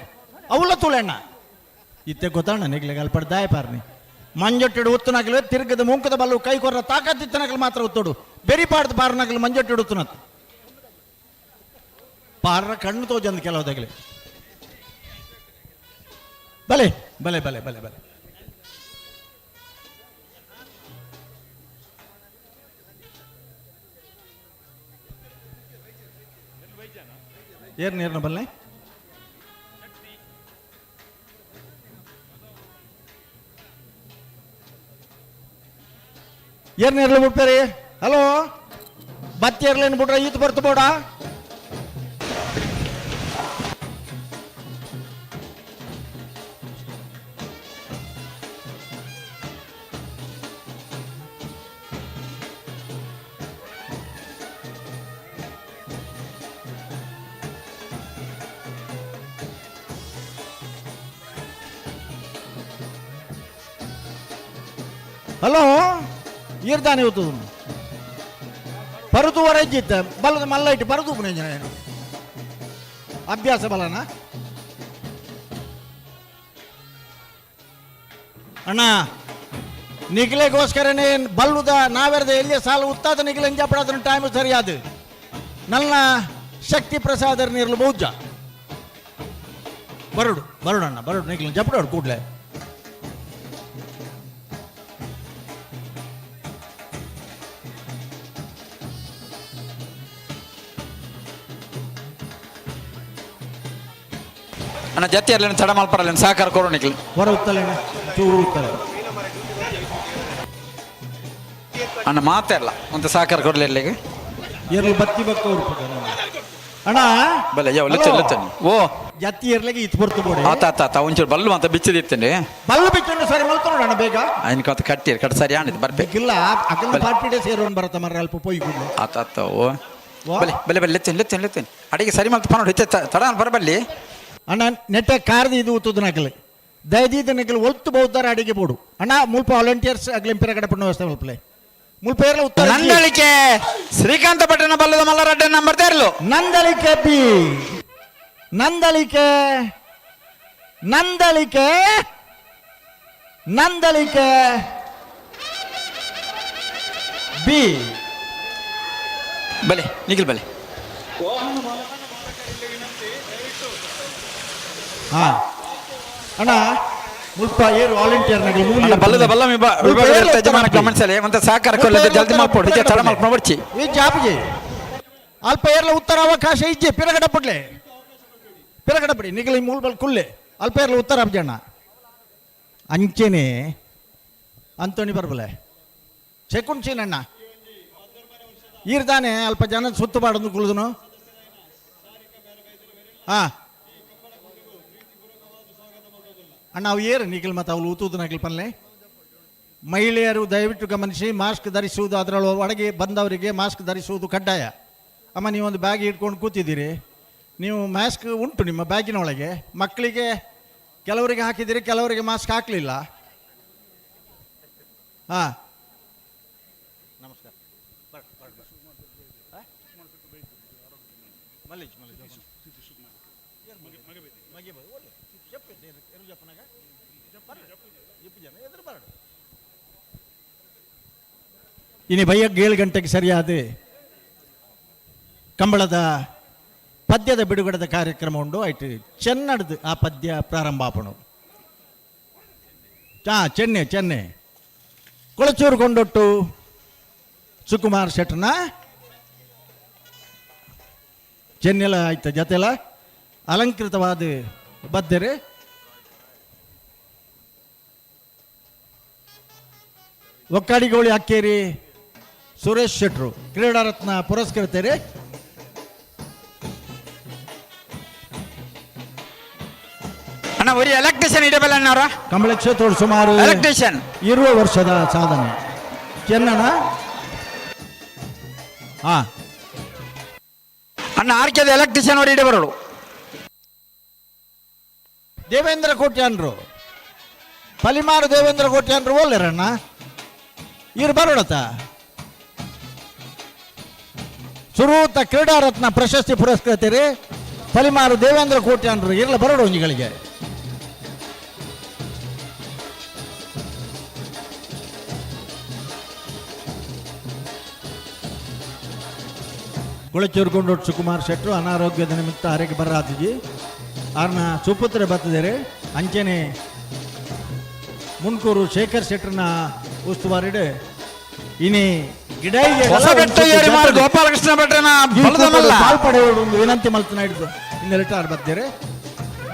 ಅವಲ್ಲ ತೂಳೆ ಅಣ್ಣ. ಇತ್ತೆ ಗೊತ್ತಣ್ಣ ನಿಗ್ಲಿಗೆ ಅಲ್ಪಡ್ ದಾಯ ಪಾರ್ನಿ ಮಂಜೊಟ್ಟಿಡು ಉತ್ತನಕಲು ತಿರ್ಗದ ಮುಂಕದ ಬಲ್ಲು ಕೈ ಕೊರ್ರ ತಾಕತ್ತಿತ್ತನಕಲು ಮಾತ್ರ ಉತ್ತೋಡು ಬೆರಿ ಪಾಡ್ದು ಪಾರ್ನಕಲು ಮಂಜೊಟ್ಟಿಡು ಉತ್ತನತ್ತು ಪಾರ್ರ ಕಣ್ಣು ತೋಜಂದು ಕೆಲವು ತಗಲಿ. ಬಲೆ ಬಲೆ ಬಲೆ ಬಲೆ ಬಲೆ. ಏರ್ ನೀರ್ನ ಬಲ್ಲೆ ಏರ್ ನೀರ್ಲು ಬಿಡ್ತಾರೆ. ಹಲೋ ಬತ್ತಿ ಏರ್ಲೇನು ಬಿಟ್ರೆ ಈತ್ ಬರ್ತು ಬೋಡ. ಹಲೋ ಈರ್ದಾನೆ ಹೋಗ್ತದ ಪರತು ವರಜ್ಜಿತ್ತ ಬಲದ ಮಲ್ಲ ಇಟ್ಟು ಪರತು ಏನು ಅಭ್ಯಾಸ ಬಲನ ಅಣ್ಣ. ನಿಗ್ಲೆಗೋಸ್ಕರನೇ ಬಲ್ಲುದ ನಾವೆರದ ಎಲ್ಲಿಯ ಸಾಲು ಉತ್ತಾದ ನಿಗ್ಲೆ ಎಂಜಾಪಡಾದ ಟೈಮ್ ಸರಿಯಾದ ನನ್ನ ಶಕ್ತಿ ಪ್ರಸಾದರ ನೀರ್ಲು ಬೌಜ್ಜ ಬರಡು ಬರಡು ಅಣ್ಣ ಬರಡು ನಿಗ್ಲು ಜಪಡೋಡು ಕೂಡ್ಲೆ. ಅಣ್ಣ ಜೊತೆ ಇರಲಿ ತಡ ಮಲ್ಪರಲ್ಲ ಸಹಕಾರ ಕೊಡು ನಿಕ್ಲು. ಹೊರ ಉತ್ತಲೆ ಚೂರು ಉತ್ತಲೆ ಅಣ್ಣ ಮಾತೇ ಅಲ್ಲ ಒಂದು ಸಹಕಾರ ಕೊಡಲಿ ಇಲ್ಲಿಗೆ. ಎರ್ಲು ಬತ್ತಿ ಬಕ್ಕ ಅಣ್ಣ. ಬಲೆ ಯಾವ ಲಚ್ಚ ಲಚ್ಚ ಓ ಜತ್ತಿ ಎರ್ಲಿಗೆ ಇತ್ತು ಬರ್ತು ಬೋಡಿ. ಆತ ಆತ ಆತ ಒಂಚೂರು ಬಲ್ಲು ಅಂತ ಬಿಚ್ಚಿದಿತ್ತೇನೆ. ಬಲ್ಲು ಬಿಚ್ಚನ್ನು ಸರಿ ಮಲ್ತು ನೋಡೋಣ ಬೇಗ. ಅನ್ಕೋತ ಕಟ್ಟಿರ್ ಕಟ್ ಸರಿ ಆಣಿದ್ ಬರ್ಬೇಕು. ಇಲ್ಲ ಅಗಲ ಪಾರ್ಟಿ ಸೇರೋಣ ಬರತ್ತ ಮರ್ರೆ ಅಲ್ಪ ಪೋಯಿ ಕೂಡ್ಲೆ. ಆತ ಆತ ಓ ಬಲೆ ಬಲೆ ಬಲೆ ಲೆತ್ತೇನೆ ಲೆತ್ತೇನೆ ಲೆತ್ತೇನೆ ಅಡಿಗೆ ಸರಿ ಮಲ್ತು ಪನ್ನೋಡು ಹೆಚ್ಚ ತಡ ಬರಬಲ್ಲಿ. ಅಣ್ಣ ನೆಟ್ಟ ಕಾರ್ದು ಇದು ಉತ್ತದ ನಕಲು ದಯದೀದ ನಕಲು ಒಲ್ತು ಬಹುದಾರ ಅಡಿಗೆ ಬೋಡು ಅಣ್ಣ. ಮುಲ್ಪ ವಾಲಂಟಿಯರ್ಸ್ ಅಗ್ಲಿ ಪಿರಗಡೆ ಪಣ್ಣು ವ್ಯವಸ್ಥೆ ಮಲ್ಪಲೆ ಮುಲ್ಪ ಏರ್ಲ ಉತ್ತರ. ನಂದಳಿಕೆ ಶ್ರೀಕಾಂತ ಭಟ್ಟನ ಬಲ್ಲದ ಮಲ್ಲರಡ್ಡ ನಂಬರ್ ತೇರ್ಲು. ನಂದಳಿಕೆ ಬಿ ನಂದಳಿಕೆ ನಂದಳಿಕೆ ನಂದಳಿಕೆ ಬಿ ಬಲೆ ನಿಖಿಲ್ ಬಲೆ. ಹಾ ಅಣ್ಣ ಮುಲ್ಪ ಏರು ವಾಲಂಟಿಯರ್ ನಗಲು ಅಣ್ಣ ಬಲ್ಲದ ಬಲ್ಲ ವಿಭಾಗದ ಯಜಮಾನ ಗಮನಿಸಲೆ ಮತ್ತೆ ಸಹಕಾರ ಕೊಲ್ಲದೆ ಜಲ್ದಿ ಮಲ್ಪೊಡು ಹೆಚ್ಚ ತಡ ಮಲ್ಪೊಡು ಬರ್ಚಿ. ಈ ಜಾಬ್ಗೆ ಅಲ್ಪ ಏರ್ಲ ಉತ್ತರ ಅವಕಾಶ ಇಜ್ಜೆ ಪಿರಗಡ ಪಡ್ಲೆ ಪಿರಗಡ ಪಡಿ ನಿಗಲಿ ಮೂಲ ಬಲ್ ಕುಲ್ಲೆ ಅಲ್ಪ ಏರ್ಲ ಉತ್ತರ ಅಬ್ಜಣ್ಣ ಅಂಚೆನೆ ಅಂತೋಣಿ ಬರ್ಬಲೆ ಚೆಕ್ಕುಂಚಿನಣ್ಣ ಈರ್ದಾನೆ ಅಲ್ಪ ಜನ ಸುತ್ತು ಬಾಡದು ಕುಳಿದನು. ಹಾ ಅಣ್ಣ ಅವು ಏರು ನಿಖಿಲ್ ಮತ್ತು ಅವಳು ಊತುದು ನಕಿಲ್ ಪನ್ಲೆ. ಮಹಿಳೆಯರು ದಯವಿಟ್ಟು ಗಮನಿಸಿ, ಮಾಸ್ಕ್ ಧರಿಸುವುದು ಅದರೊಳ ಒಳಗೆ ಬಂದವರಿಗೆ ಮಾಸ್ಕ್ ಧರಿಸುವುದು ಕಡ್ಡಾಯ. ಅಮ್ಮ ನೀವೊಂದು ಬ್ಯಾಗ್ ಇಟ್ಕೊಂಡು ಕೂತಿದ್ದೀರಿ, ನೀವು ಮಾಸ್ಕ್ ಉಂಟು ನಿಮ್ಮ ಬ್ಯಾಗಿನೊಳಗೆ. ಮಕ್ಕಳಿಗೆ ಕೆಲವರಿಗೆ ಹಾಕಿದ್ದೀರಿ, ಕೆಲವರಿಗೆ ಮಾಸ್ಕ್ ಹಾಕಲಿಲ್ಲ. ಹಾಂ ನಮಸ್ಕಾರ. ಇನಿ ಬೈಯಗ್ 7 ಗಂಟೆಗೆ ಸರಿಯಾದ ಕಂಬಳದ ಪದ್ಯದ ಬಿಡುಗಡೆದ ಕಾರ್ಯಕ್ರಮ ಉಂಡು. ಆಯ್ತು ಚೆನ್ನಡ್ದು ಆ ಪದ್ಯ ಪ್ರಾರಂಭ ಆಪಣು. ಚೆನ್ನೆ ಚೆನ್ನೆ ಕೊಳಚೂರು ಕೊಂಡೊಟ್ಟು ಸುಕುಮಾರ್ ಶೆಟ್ಟನ ಚೆನ್ನೆಲ ಆಯ್ತ ಜೊತೆಲ ಅಲಂಕೃತವಾದ ಬದ್ದರೆ. ಒಕ್ಕಾಡಿಗೋಳಿ ಅಕ್ಕೇರಿ ಸುರೇಶ್ ಶೆಟ್ರು ಕ್ರೀಡಾರತ್ನ ಪುರಸ್ಕೃತರೆ. ಅಣ್ಣ ಒರಿ ಎಲೆಕ್ಟ್ರಿಷಿಯನ್ ಇಡಬಲ್ಲ ಅಣ್ಣವ್ರ. ಕಂಬಳ ಕ್ಷೇತ್ರ ಸುಮಾರು ಎಲೆಕ್ಟ್ರಿಷಿಯನ್ 20 ವರ್ಷದ ಸಾಧನೆ ಚೆನ್ನಣ. ಹಾ ಅಣ್ಣ ಆರ್ಕೆದ ಎಲೆಕ್ಟ್ರಿಷಿಯನ್ ಅವರು ಇಡಬರಳು. ದೇವೇಂದ್ರ ಕೋಟ್ಯಾನ್ರು ಪಲಿಮಾರು ದೇವೇಂದ್ರ ಕೋಟ್ಯಾನ್ರು ಓಲ್ಲೇರಣ್ಣ ಇವ್ರು ಬರೋಡತ. ಸುರೂತ ಕ್ರೀಡಾರತ್ನ ಪ್ರಶಸ್ತಿ ಪುರಸ್ಕೃತರಿ ಪಲಿಮಾರು ದೇವೇಂದ್ರ ಕೋಟ್ಯಾನ್ರು ಇರ್ಲ ಬರೋಡ ಒಂಜಿಗಳಿಗೆ. ಕುಳಚೂರುಗೊಂಡು ಸುಕುಮಾರ್ ಶೆಟ್ಟರು ಅನಾರೋಗ್ಯದ ನಿಮಿತ್ತ ಅರೆಗೆ ಬರಾತಿಜಿ ಆರ್ನ ಸುಪುತ್ರ ಬರ್ತದೇರೆ. ಅಂಚನೆ ಮುನ್ಕೂರು ಶೇಖರ್ ಶೆಟ್ಟರ್ನ ಉಸ್ತುವಾರಿಡು ಇನಿ ಗೋಪಾಲಕೃಷ್ಣ ಭಟ್ರನ ಪಾಲ್ಪಡೆಯವರು ಒಂದು ವಿನಂತಿ ಮಲ್ತನ ಹಿಡಿದು ಇನ್ನೆರಟಾರು ಬರ್ತೀರಿ.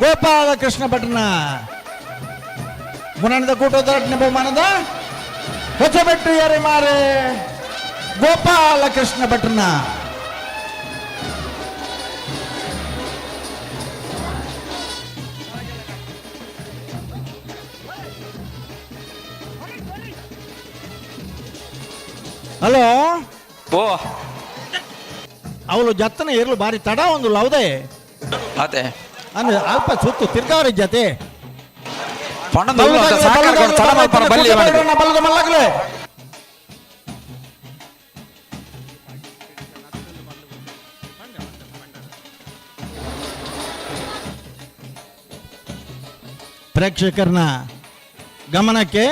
ಗೋಪಾಲಕೃಷ್ಣ ಭಟ್ರನ ಮುನಂದ ಕೂಟದ ಬಹುಮಾನದ ಹೊಸಬೆಟ್ಟು ಯಾರಿ ಮಾರೆ ಗೋಪಾಲಕೃಷ್ಣ ಭಟ್ರನ ಹಲೋ ಓ ಅವಳು ಜತ್ತನ ಇರಲು ಬಾರಿ ತಡ ಒಂದು ಲವದೆ ಅದೇ ಅಂದ್ರೆ ಅಲ್ಪ ಸುತ್ತು ತಿರ್ಗಾವ್ರ ಜತೆ ಮಲ್ಲಾಗ್ಲೆ. ಪ್ರೇಕ್ಷಕರನ್ನ ಗಮನಕ್ಕೆ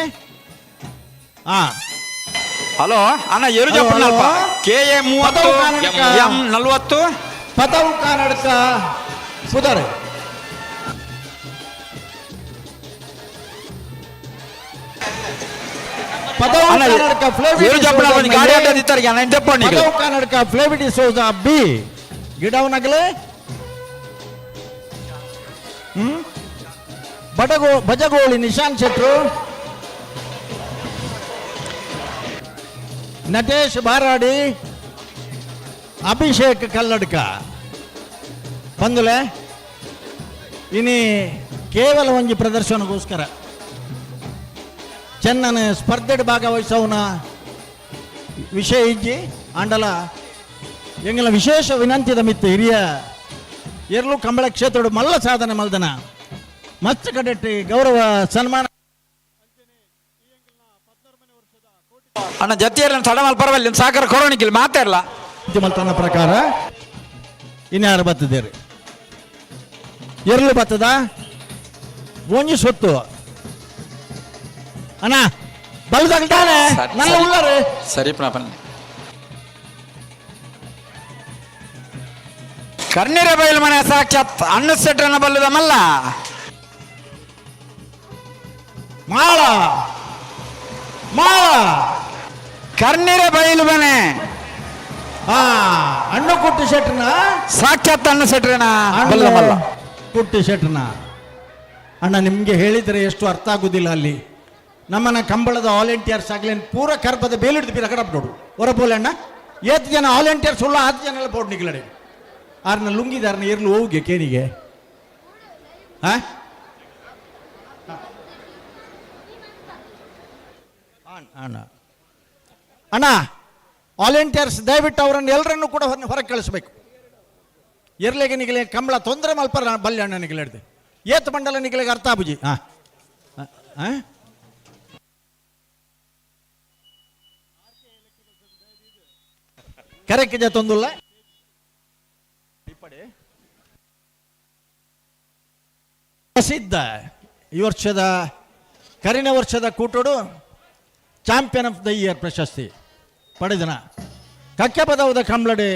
ಹಲೋ ಅಣ್ಣ ಏರು ಜಪ್ಪಣ್ಣಲ್ಪ K A 30 M 40 ಪದವು ಕನ್ನಡಕ ಸುಧಾರೆ ಪದವು ಕನ್ನಡಕ ಗಾಡಿ ಅಡ್ಡ ಅಣ್ಣ ಜಪ್ಪಣ್ಣ ಪದವು ಕನ್ನಡಕ ಫ್ಲೇವಿಡಿ ಸೋಜಾ ಬಿ ಗಿಡವನಗಲೆ ಬಡಗೋ ಬಜಗೋಳಿ ನಿಶಾನ್ ಶೆಟ್ರು ನಟೇಶ್ ಬಾರಾಡಿ ಅಭಿಷೇಕ್ ಕಲ್ಲಡ್ಕ ಬಂದುಲೆ. ಇನಿ ಕೇವಲ ಒಂಜಿ ಪ್ರದರ್ಶನಕ್ಕೋಸ್ಕರ ಚೆನ್ನನ ಸ್ಪರ್ಧೆಡ್ ಭಾಗವಹಿಸೋನ ವಿಷಯ ಇಜ್ಜಿ ಆಂಡಲ ಎಂಗಲ ವಿಶೇಷ ವಿನಂತಿದ ಮಿತ್ತು ಹಿರಿಯ ಎರ್ಲು ಕಂಬಳ ಕ್ಷೇತ್ರದ ಮಲ್ಲ ಸಾಧನೆ ಮಲ್ದನ ಮಸ್ತ್ ಕಡೆಟ್ಟಿ ಗೌರವ ಸನ್ಮಾನ. ಅಣ್ಣ ಜತಿಯಲ್ಲ ತಡ ಪರವಾಗಿಲ್ಲ ಸಾಕರ ಕೊರೋನಿಕ್ಕಿಲ್ಲ ಮಾತಾಡಲ್ಲ ಮಲ್ತನ ಪ್ರಕಾರ ಇನ್ಯಾರು ಬತ್ತಿದ್ದೀರಿ ಎರ್ಲು ಬತ್ತದ ಒಂಜಿ ಸೊತ್ತು ಅಣ್ಣ ಬಲ್ದಾಗ್ತಾನೆ ನನ್ನ ಉಳ್ಳಾರೆ ಸರಿ ಕಣ್ಣೀರ ಬಯಲು ಮನೆ ಸಾಕ್ಷಾತ್ ಅಣ್ಣ ಸೆಟ್ರನ್ನ ಬಲ್ಲದ ಮಲ್ಲ ಮಾಳ ಮಾಳ ಕರ್ನೀರ ಬಯಲು ಮನೆ ಅಣ್ಣ ಕುಟ್ಟಿ ಶೆಟ್ರನ ಸಾಕ್ಷಾತ್ ಅಣ್ಣ ಶೆಟ್ರನ ಬಲ್ಲ ಮಲ್ಲ ಕುಟ್ಟಿ ಶೆಟ್ರನ ಅಣ್ಣ ನಿಮಗೆ ಹೇಳಿದರೆ ಎಷ್ಟು ಅರ್ಥ ಆಗುದಿಲ್ಲ. ಅಲ್ಲಿ ನಮ್ಮನ್ನ ಕಂಬಳದ ವಾಲಂಟಿಯರ್ಸ್ ಆಗಲಿ ಪೂರ ಕರ್ಪದ ಬೇಲಿಡ್ದು ಬೀರ ಕಡಪ್ ನೋಡು ಹೊರಬೋಲೆ ಅಣ್ಣ ಏತ್ ಜನ ವಾಲಂಟಿಯರ್ಸ್ ಉಳ್ಳ ಆತು ಜನ ಎಲ್ಲ ಬೋರ್ಡ್ ನಿಗ್ಲಡೆ ಆರ್ನ ಲುಂಗಿದಾರನ ಇರ್ಲು ಹೋಗಿ ಕೇನಿಗೆ ಹಾ ಅಣ್ಣ ಅಣ್ಣ ವಾಲಂಟಿಯರ್ಸ್ ದಯವಿಟ್ಟು ಅವರನ್ನು ಎಲ್ಲರನ್ನೂ ಕೂಡ ಹೊರಗೆ ಕಳಿಸ್ಬೇಕು. ಎರ್ಲೆಗೆ ನಿಗಲೆ ಕಂಬಳ ತೊಂದರೆ ಮಲ್ಪರ ಬಲ್ಲೆ ಅಣ್ಣ ನಿಗಲೆಡ್ದೆ ಏತ್ ಮಂಡಲ ನಿಗಲೆಗೆ ಅರ್ಥ ಆಬುಜಿ ಹಾಂ ಹಾಂ ಕರೆಕ್ಟ್ ಜೊತ್ತೊಂದುಲ್ಲ ಪ್ರಸಿದ್ಧ ಈ ವರ್ಷದ ಕರಿನ ವರ್ಷದ ಕೂಟೋಡು ಚಾಂಪಿಯನ್ ಆಫ್ the year ಪ್ರಶಸ್ತಿ ಪಡೆದನ ಕಕ್ಕೆಪದವದ ಕಂಬ್ಳಡೆ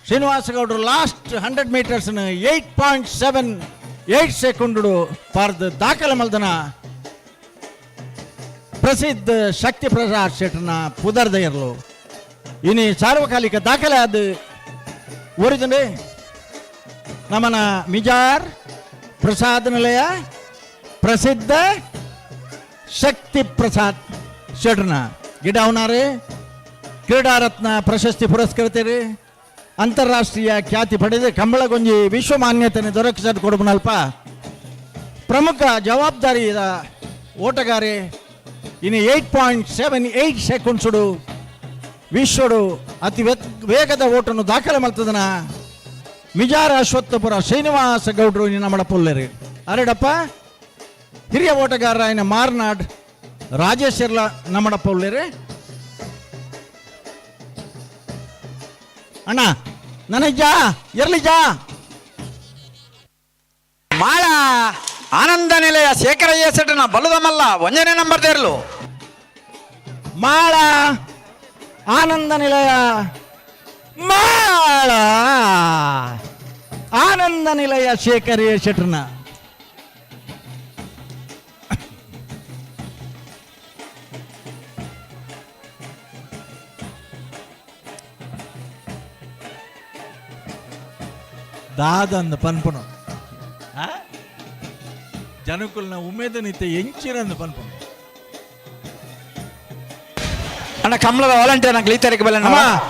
ಶ್ರೀನಿವಾಸಗೌಡರು ಲಾಸ್ಟ್ 100 ಮೀಟರ್ಸ್ನ 8.78 ಸೆಕೆಂಡು ಪಾರ್ದ ದಾಖಲೆ ಮಲ್ದನ ಪ್ರಸಿದ್ಧ ಶಕ್ತಿ ಪ್ರಸಾದ್ ಶೆಟ್ಟರ್ನ ಪುದರ್ದ ಇರಲು ಇನಿ ಸಾರ್ವಕಾಲಿಕ ದಾಖಲೆ ಅದು ಒರಿದನೆ ನಮ್ಮನ ಮಿಜಾರ್ ಪ್ರಸಾದ್ ನಿಲಯ ಪ್ರಸಿದ್ಧ ಶಕ್ತಿ ಪ್ರಸಾದ್ ಶೆಟ್ರನ ಗಿಡ ಅವನಾರೆ. ಕ್ರೀಡಾರತ್ನ ಪ್ರಶಸ್ತಿ ಪುರಸ್ಕೃತರು ಅಂತಾರಾಷ್ಟ್ರೀಯ ಖ್ಯಾತಿ ಪಡೆದು ಕಂಬಳಗೊಂಜಿ ವಿಶ್ವ ಮಾನ್ಯತೆಯನ್ನು ದೊರಕಿಸಲು ಕೊಡುಬನಲ್ಪ ಪ್ರಮುಖ ಜವಾಬ್ದಾರಿಯ ಓಟಗಾರೆ ಇನ್ನು 8.78 ಸೆಕೆಂಡ್ಸುಡು ವಿಶ್ವಡು ಅತಿ ವೇಗದ ಓಟನ್ನು ದಾಖಲೆ ಮಲ್ತದನ ಮಿಜಾರ ಅಶ್ವತ್ಥಪುರ ಶ್ರೀನಿವಾಸ ಗೌಡ್ರು ನಮ್ಮ ಪುಲ್ಲೆರು ಅರೆಡಪ್ಪ ಹಿರಿಯ ಓಟಗಾರ ಇನ್ನು ಮಾರ್ನಾಡ್ ರಾಜೇಶ್ ನಮ್ಮಡಪ್ಪ ಉಳ್ಳೇರಿ. ಅಣ್ಣ ನನಜಾ ಎರ್ಲಿಜಾ ಮಾಳ ಆನಂದ ನಿಲಯ ಶೇಖರಯ್ಯ ಸೆಟ್ಟನ ಬಲ್ಲದಮಲ್ಲ ಒಂಜನೇ ನಂಬರ್ ದೇರ್ಲು. ಮಾಳ ಆನಂದ ನಿಲಯ ಮಾಳ ಆನಂದ ನಿಲಯ ಶೇಖರಯ್ಯ ಶೆಟ್ಟನ ದಾದಂದ ಪನ್ಪುನು ಜನಕುಲ್ನ ಉಮೇದನಿತ್ತೆ ಎಂಚಿರಂದು ಪನ್ಪುನು. ಅಣ್ಣ ಕಮಲದ ವಾಲಂಟಿಯರ್ ನಂಗೆ ಈ ತಾರೀಕು ಬೆಲೆ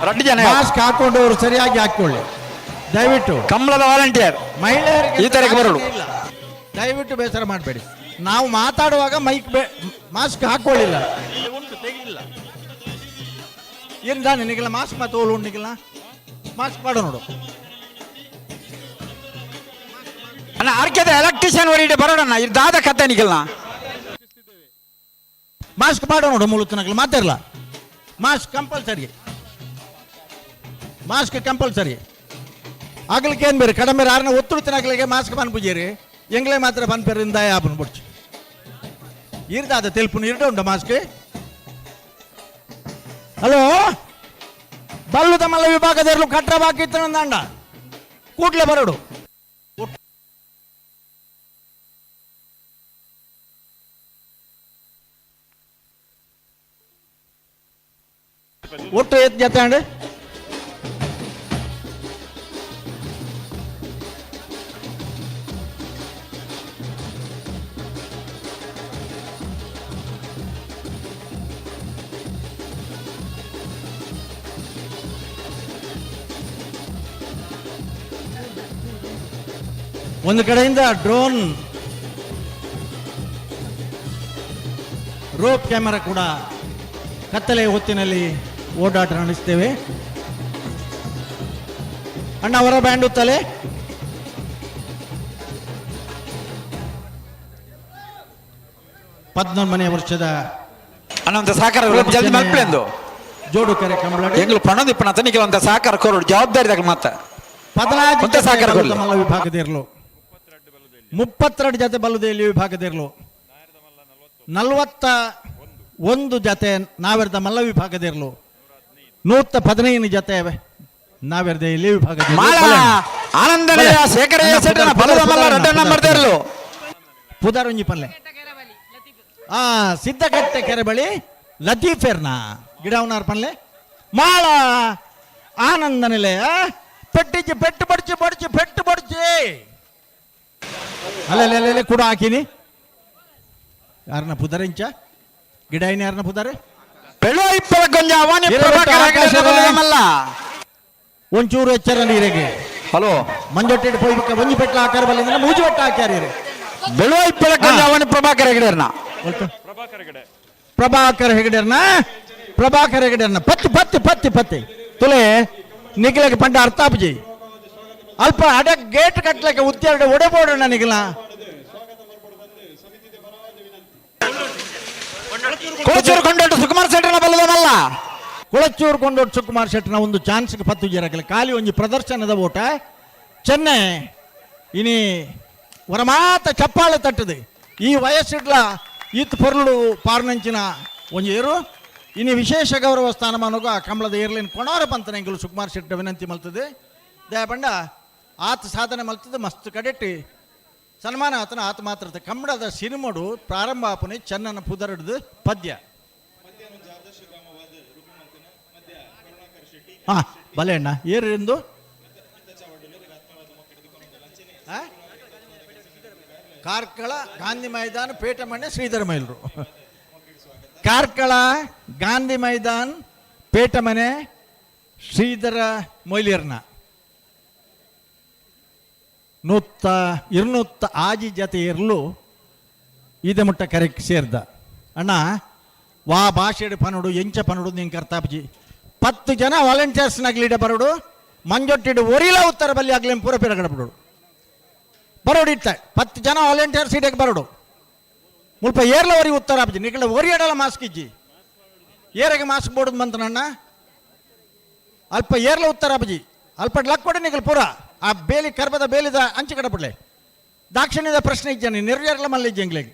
ರಡ್ಡು ಜನ ಮಾಸ್ಕ್ ಹಾಕೊಂಡವರು ಸರಿಯಾಗಿ ಹಾಕೊಳ್ಳಿ ದಯವಿಟ್ಟು. ಕಮಲದ ವಾಲಂಟಿಯರ್ ಮಹಿಳೆಯರಿಗೆ ಈ ತಾರೀಕು ಬರಲು ಇಲ್ಲ, ದಯವಿಟ್ಟು ಬೇಸರ ಮಾಡಬೇಡಿ. ನಾವು ಮಾತಾಡುವಾಗ ಮೈಕ್ ಮಾಸ್ಕ್ ಹಾಕೊಳ್ಳಿಲ್ಲ, ಉಂಟು ತೆಗಿಲಿಲ್ಲ. ಏನು ನಿನಗೆಲ್ಲ ಮಾಸ್ಕ್ ಮಾತು ಓಲು ಉಂಡಿಗಿಲ್ಲ, ಮಾಸ್ಕ್ ಮಾಡು ನೋಡು. ಅಣ್ಣ ಆರ್ಕೆದ ಎಲೆಕ್ಟ್ರಿಷಿಯನ್ ಹೊರಗೆ ಬರೋಣ ಇದು ದಾದ ಕತೆ ನಿಗಲ್ನ ಮಾಸ್ಕ್ ಮಾಡೋ ನೋಡು ಮೂಲತನಗಲು ಮಾತಾಡಲ್ಲ. Mask compulsory, mask compulsory. ಆಗಲಿಕ್ಕೆ ಏನು ಬೇರೆ ಕಡಿಮೆ ಆರನ ಒತ್ತಡ ತಿನ್ನಗ್ಲಿಗೆ ಮಾಸ್ಕ್ ಪನ್ಪುಜೇರಿ ಎಂಗ್ಲೇ ಮಾತ್ರ ಪನ್ಪೇರಿಂದ ಯಾಪನ್ ಬುಡ್ಚು ಇರ್ದಾದ ತೆಲ್ಪುನ ಇರ್ಡ ಉಂಟ ಮಾಸ್ಕ್. ಹಲೋ ಬಲ್ಲುದ ಮಲ್ಲ ವಿಭಾಗದಲ್ಲೂ ಕಟ್ರ ಬಾಕಿ ಇತ್ತು ಕೂಡ್ಲೆ ಬರೋಡು. ಒಟ್ಟು ಎತ್ತು ಜೊತೆ ಅಂಡ್ ಒಂದು ಕಡೆಯಿಂದ ಡ್ರೋನ್ ರೋಪ್ ಕ್ಯಾಮೆರಾ ಕೂಡ ಕತ್ತಲೆಯ ಹೊತ್ತಿನಲ್ಲಿ ಓಡಾಟ ನಡೆಸ್ತೇವೆ. ಅಣ್ಣ ಅವರ ಬ್ಯಾಂಡು ತಲೆ 19ನೇ ವರ್ಷದ ಅಣ್ಣ ಸಹಕಾರ ಜಲ್ದಿ ಮಲ್ಪಲೆಂದು ಜೋಡು ಕರೆ ಕಂಬಳ ಎಂಗ್ಲು ಪಣದಿಪ್ಪನ ತನಿಖೆ ಒಂದು ಸಹಕಾರ ಕೊರೋಡು ಜವಾಬ್ದಾರಿ ಮಾತ ಪದನಾಜಿ ಸಹಕಾರ ಮಲ್ಲ ವಿಭಾಗದಿರಲು 32 ಜತೆ ಬಲ್ಲುದೇಲಿ ವಿಭಾಗದಿರಲು 41 ಜತೆ ನಾವೆರ್ದ ಮಲ್ಲ ವಿಭಾಗದಿರಲು 115 ಜತೆ ನಾವೆರ್ದ ಇಲ್ಲಿ ವಿಭಾಗ. ಪುದಾರೊಂಜಿ ಪಲ್ಲೆ ಆ ಸಿದ್ಧಕಟ್ಟೆ ಕೆರೆ ಬಳಿ ಲತೀಫೆರ್ನ ಗಿಡವನಾರ್ ಪಲ್ಲೆ ಮಾಳ ಆನಂದ ನಿಲಯ ಪೆಟ್ಟಿಚ್ಚಿ ಪೆಟ್ಟು ಬಡಿಚಿ ಬಡಿಚಿ ಪೆಟ್ಟು ಬಡಿಚಿ ಅಲ್ಲೇ ಕೂಡ ಹಾಕಿನಿ ಯಾರನ್ನ ಪುದರಿಂಚ ಗಿಡ ಏನ ಯಾರನ್ನ ಪುದಾರೆ ಒಂಚೂರು ಎಚ್ಚರ ನೀರಿಗೆ. ಹಲೋ ಮಂಜೊಟ್ಟೆ ಪೋಯ್ಬೇಕ ಒಂಜಿ ಪೆಟ್ಲ ಹಾಕಾರ ಬಲ್ಲ ಮೂಜಿ ಪೆಟ್ಲ ಹಾಕ್ಯಾರ ಬೆಳುವ ಪ್ರಭಾಕರ್ ಹೆಗಡೆರ್ನ ಪ್ರಭಾಕರ್ ಹೆಗಡೆರ್ನ ಪ್ರಭಾಕರ್ ಹೆಗಡೆರ್ನ ಪತ್ತಿ ಪತ್ತಿ ಪತ್ತಿ ಪತ್ತಿ ತುಲೆ ನಿಗ್ಲಕ್ಕೆ ಪಂಡ ಅರ್ಥಾಪಜಿ ಅಲ್ಪ ಅಡ ಗೇಟ್ ಕಟ್ಲಕ್ಕೆ ಉತ್ತೆರಡು ಒಡೆಬೋಡ ನಿಗಲ. ಕೊಳಚೂರು ಕೊಂಡೋಟು ಸುಕುಮಾರ್ ಶೆಟ್ಟರ್ನ ಬಲ್ಲದನಲ್ಲ ಕೊಳಚೂರು ಕೊಂಡೋಟು ಸುಕುಮಾರ್ ಶೆಟ್ಟರ್ನ ಒಂದು ಚಾನ್ಸ್ಗೆ ಪತ್ತು ಜರಗಲ ಖಾಲಿ ಒಂದು ಪ್ರದರ್ಶನದ ಓಟ ಚೆನ್ನೈ ಇನಿ ವರಮಾತ ಚಪ್ಪಾಳೆ ತಟ್ಟದೆ ಈ ವಯಸ್ಸಿಡ್ಲ ಈತ್ ಪೊರ್ಲು ಪಾರ್ನಂಚಿನ ಒಂಜಿ ಏರು ಇನಿ ವಿಶೇಷ ಗೌರವ ಸ್ಥಾನಮಾನಗೂ ಆ ಕಮಲದ ಏರ್ಲಿನ ಕೊಣಾರ ಪಂತನ ಎಂಕುಲು ಸುಕುಮಾರ್ ಶೆಟ್ಟ ವಿನಂತಿ ಮಲ್ತದೆ. ದಯಪಂಡ ಆತ ಸಾಧನೆ ಮಲ್ತದೆ ಮಸ್ತ್ ಕಡೆಟ್ಟಿ ಸನ್ಮಾನ ಆತನ ಆತ ಮಾತ್ರ ಕನ್ನಡದ ಸಿನಿಮಾಡು ಪ್ರಾರಂಭ ಆಪನೆ ಚೆನ್ನನ ಪುದರಡ್ದು ಪದ್ಯ. ಹಾ ಬಲೆ ಅಣ್ಣ ಏರಿಂದು ಕಾರ್ಕಳ ಗಾಂಧಿ ಮೈದಾನ ಪೇಟೆ ಮಣ್ಣೆ ಶ್ರೀಧರ ಮೈಲರು. ಕಾರ್ಕಳ ಗಾಂಧಿ ಮೈದಾನ್ ಪೇಟಮನೆ ಶ್ರೀಧರ ಮೊಯ್ಲಿಯರ್ನ 106 ಜತೆ ಇರಲು ಈದ ಮುಟ್ಟ ಕರೆಕ್ ಸೇರ್ದ. ಅಣ್ಣ ವಾ ಭಾಷೆಡು ಪನೋಡು ಎಂಚ ಪನೋಡು ನಿಂಗೆ ಕರ್ತಾಪಜಿ 10 ಜನ ವಾಲಂಟಿಯರ್ಸ್ನಾಗ್ಲಿಡ ಬರೋಡು ಮಂಜೊಟ್ಟಿಡು ಒರಿಲ ಉತ್ತರ ಬಲ್ಲಿ ಆಗ್ಲಿ ಪೂರ ಪಿರಗಡಬಿಡೋಡು ಬರೋಡು ಇತ್ತ 10 ಜನ ವಾಲಂಟಿಯರ್ಸ್ ಇಡಕ್ಕೆ ಬರೋಡು ಮುಲ್ಪ ಏರ್ಲ ಒರಿ ಉತ್ತರ ಆಪಜಿ ನಿಕಲ ಒರಿ ಎಡಲ ಮಾಸ್ಕ್ ಇಜ್ಜಿ ಏರೆಗೆ ಮಾಸ್ಕ್ ಬೋರ್ಡ್ ಬಂತನಣ್ಣ ಅಲ್ಪ ಏರ್ಲ ಉತ್ತರ ಆಪಜಿ ಅಲ್ಪ ಲಕ್ ಕೊಡಿ ನಿಕಲ್ ಪೂರ ಆ ಬೇಲಿ ಕರ್ಬದ ಬೇಲಿದ ಅಂಚು ಕಡಪಡ್ಲೆ ದಾಕ್ಷಿಣ್ಯದ ಪ್ರಶ್ನೆ ಇಜ್ಜಾನೆ ನೆರವೇರ್ಲ ಮಲ್ಲ ಇಜ್ಜಿ ಎಂಗ್ಲೆಗ್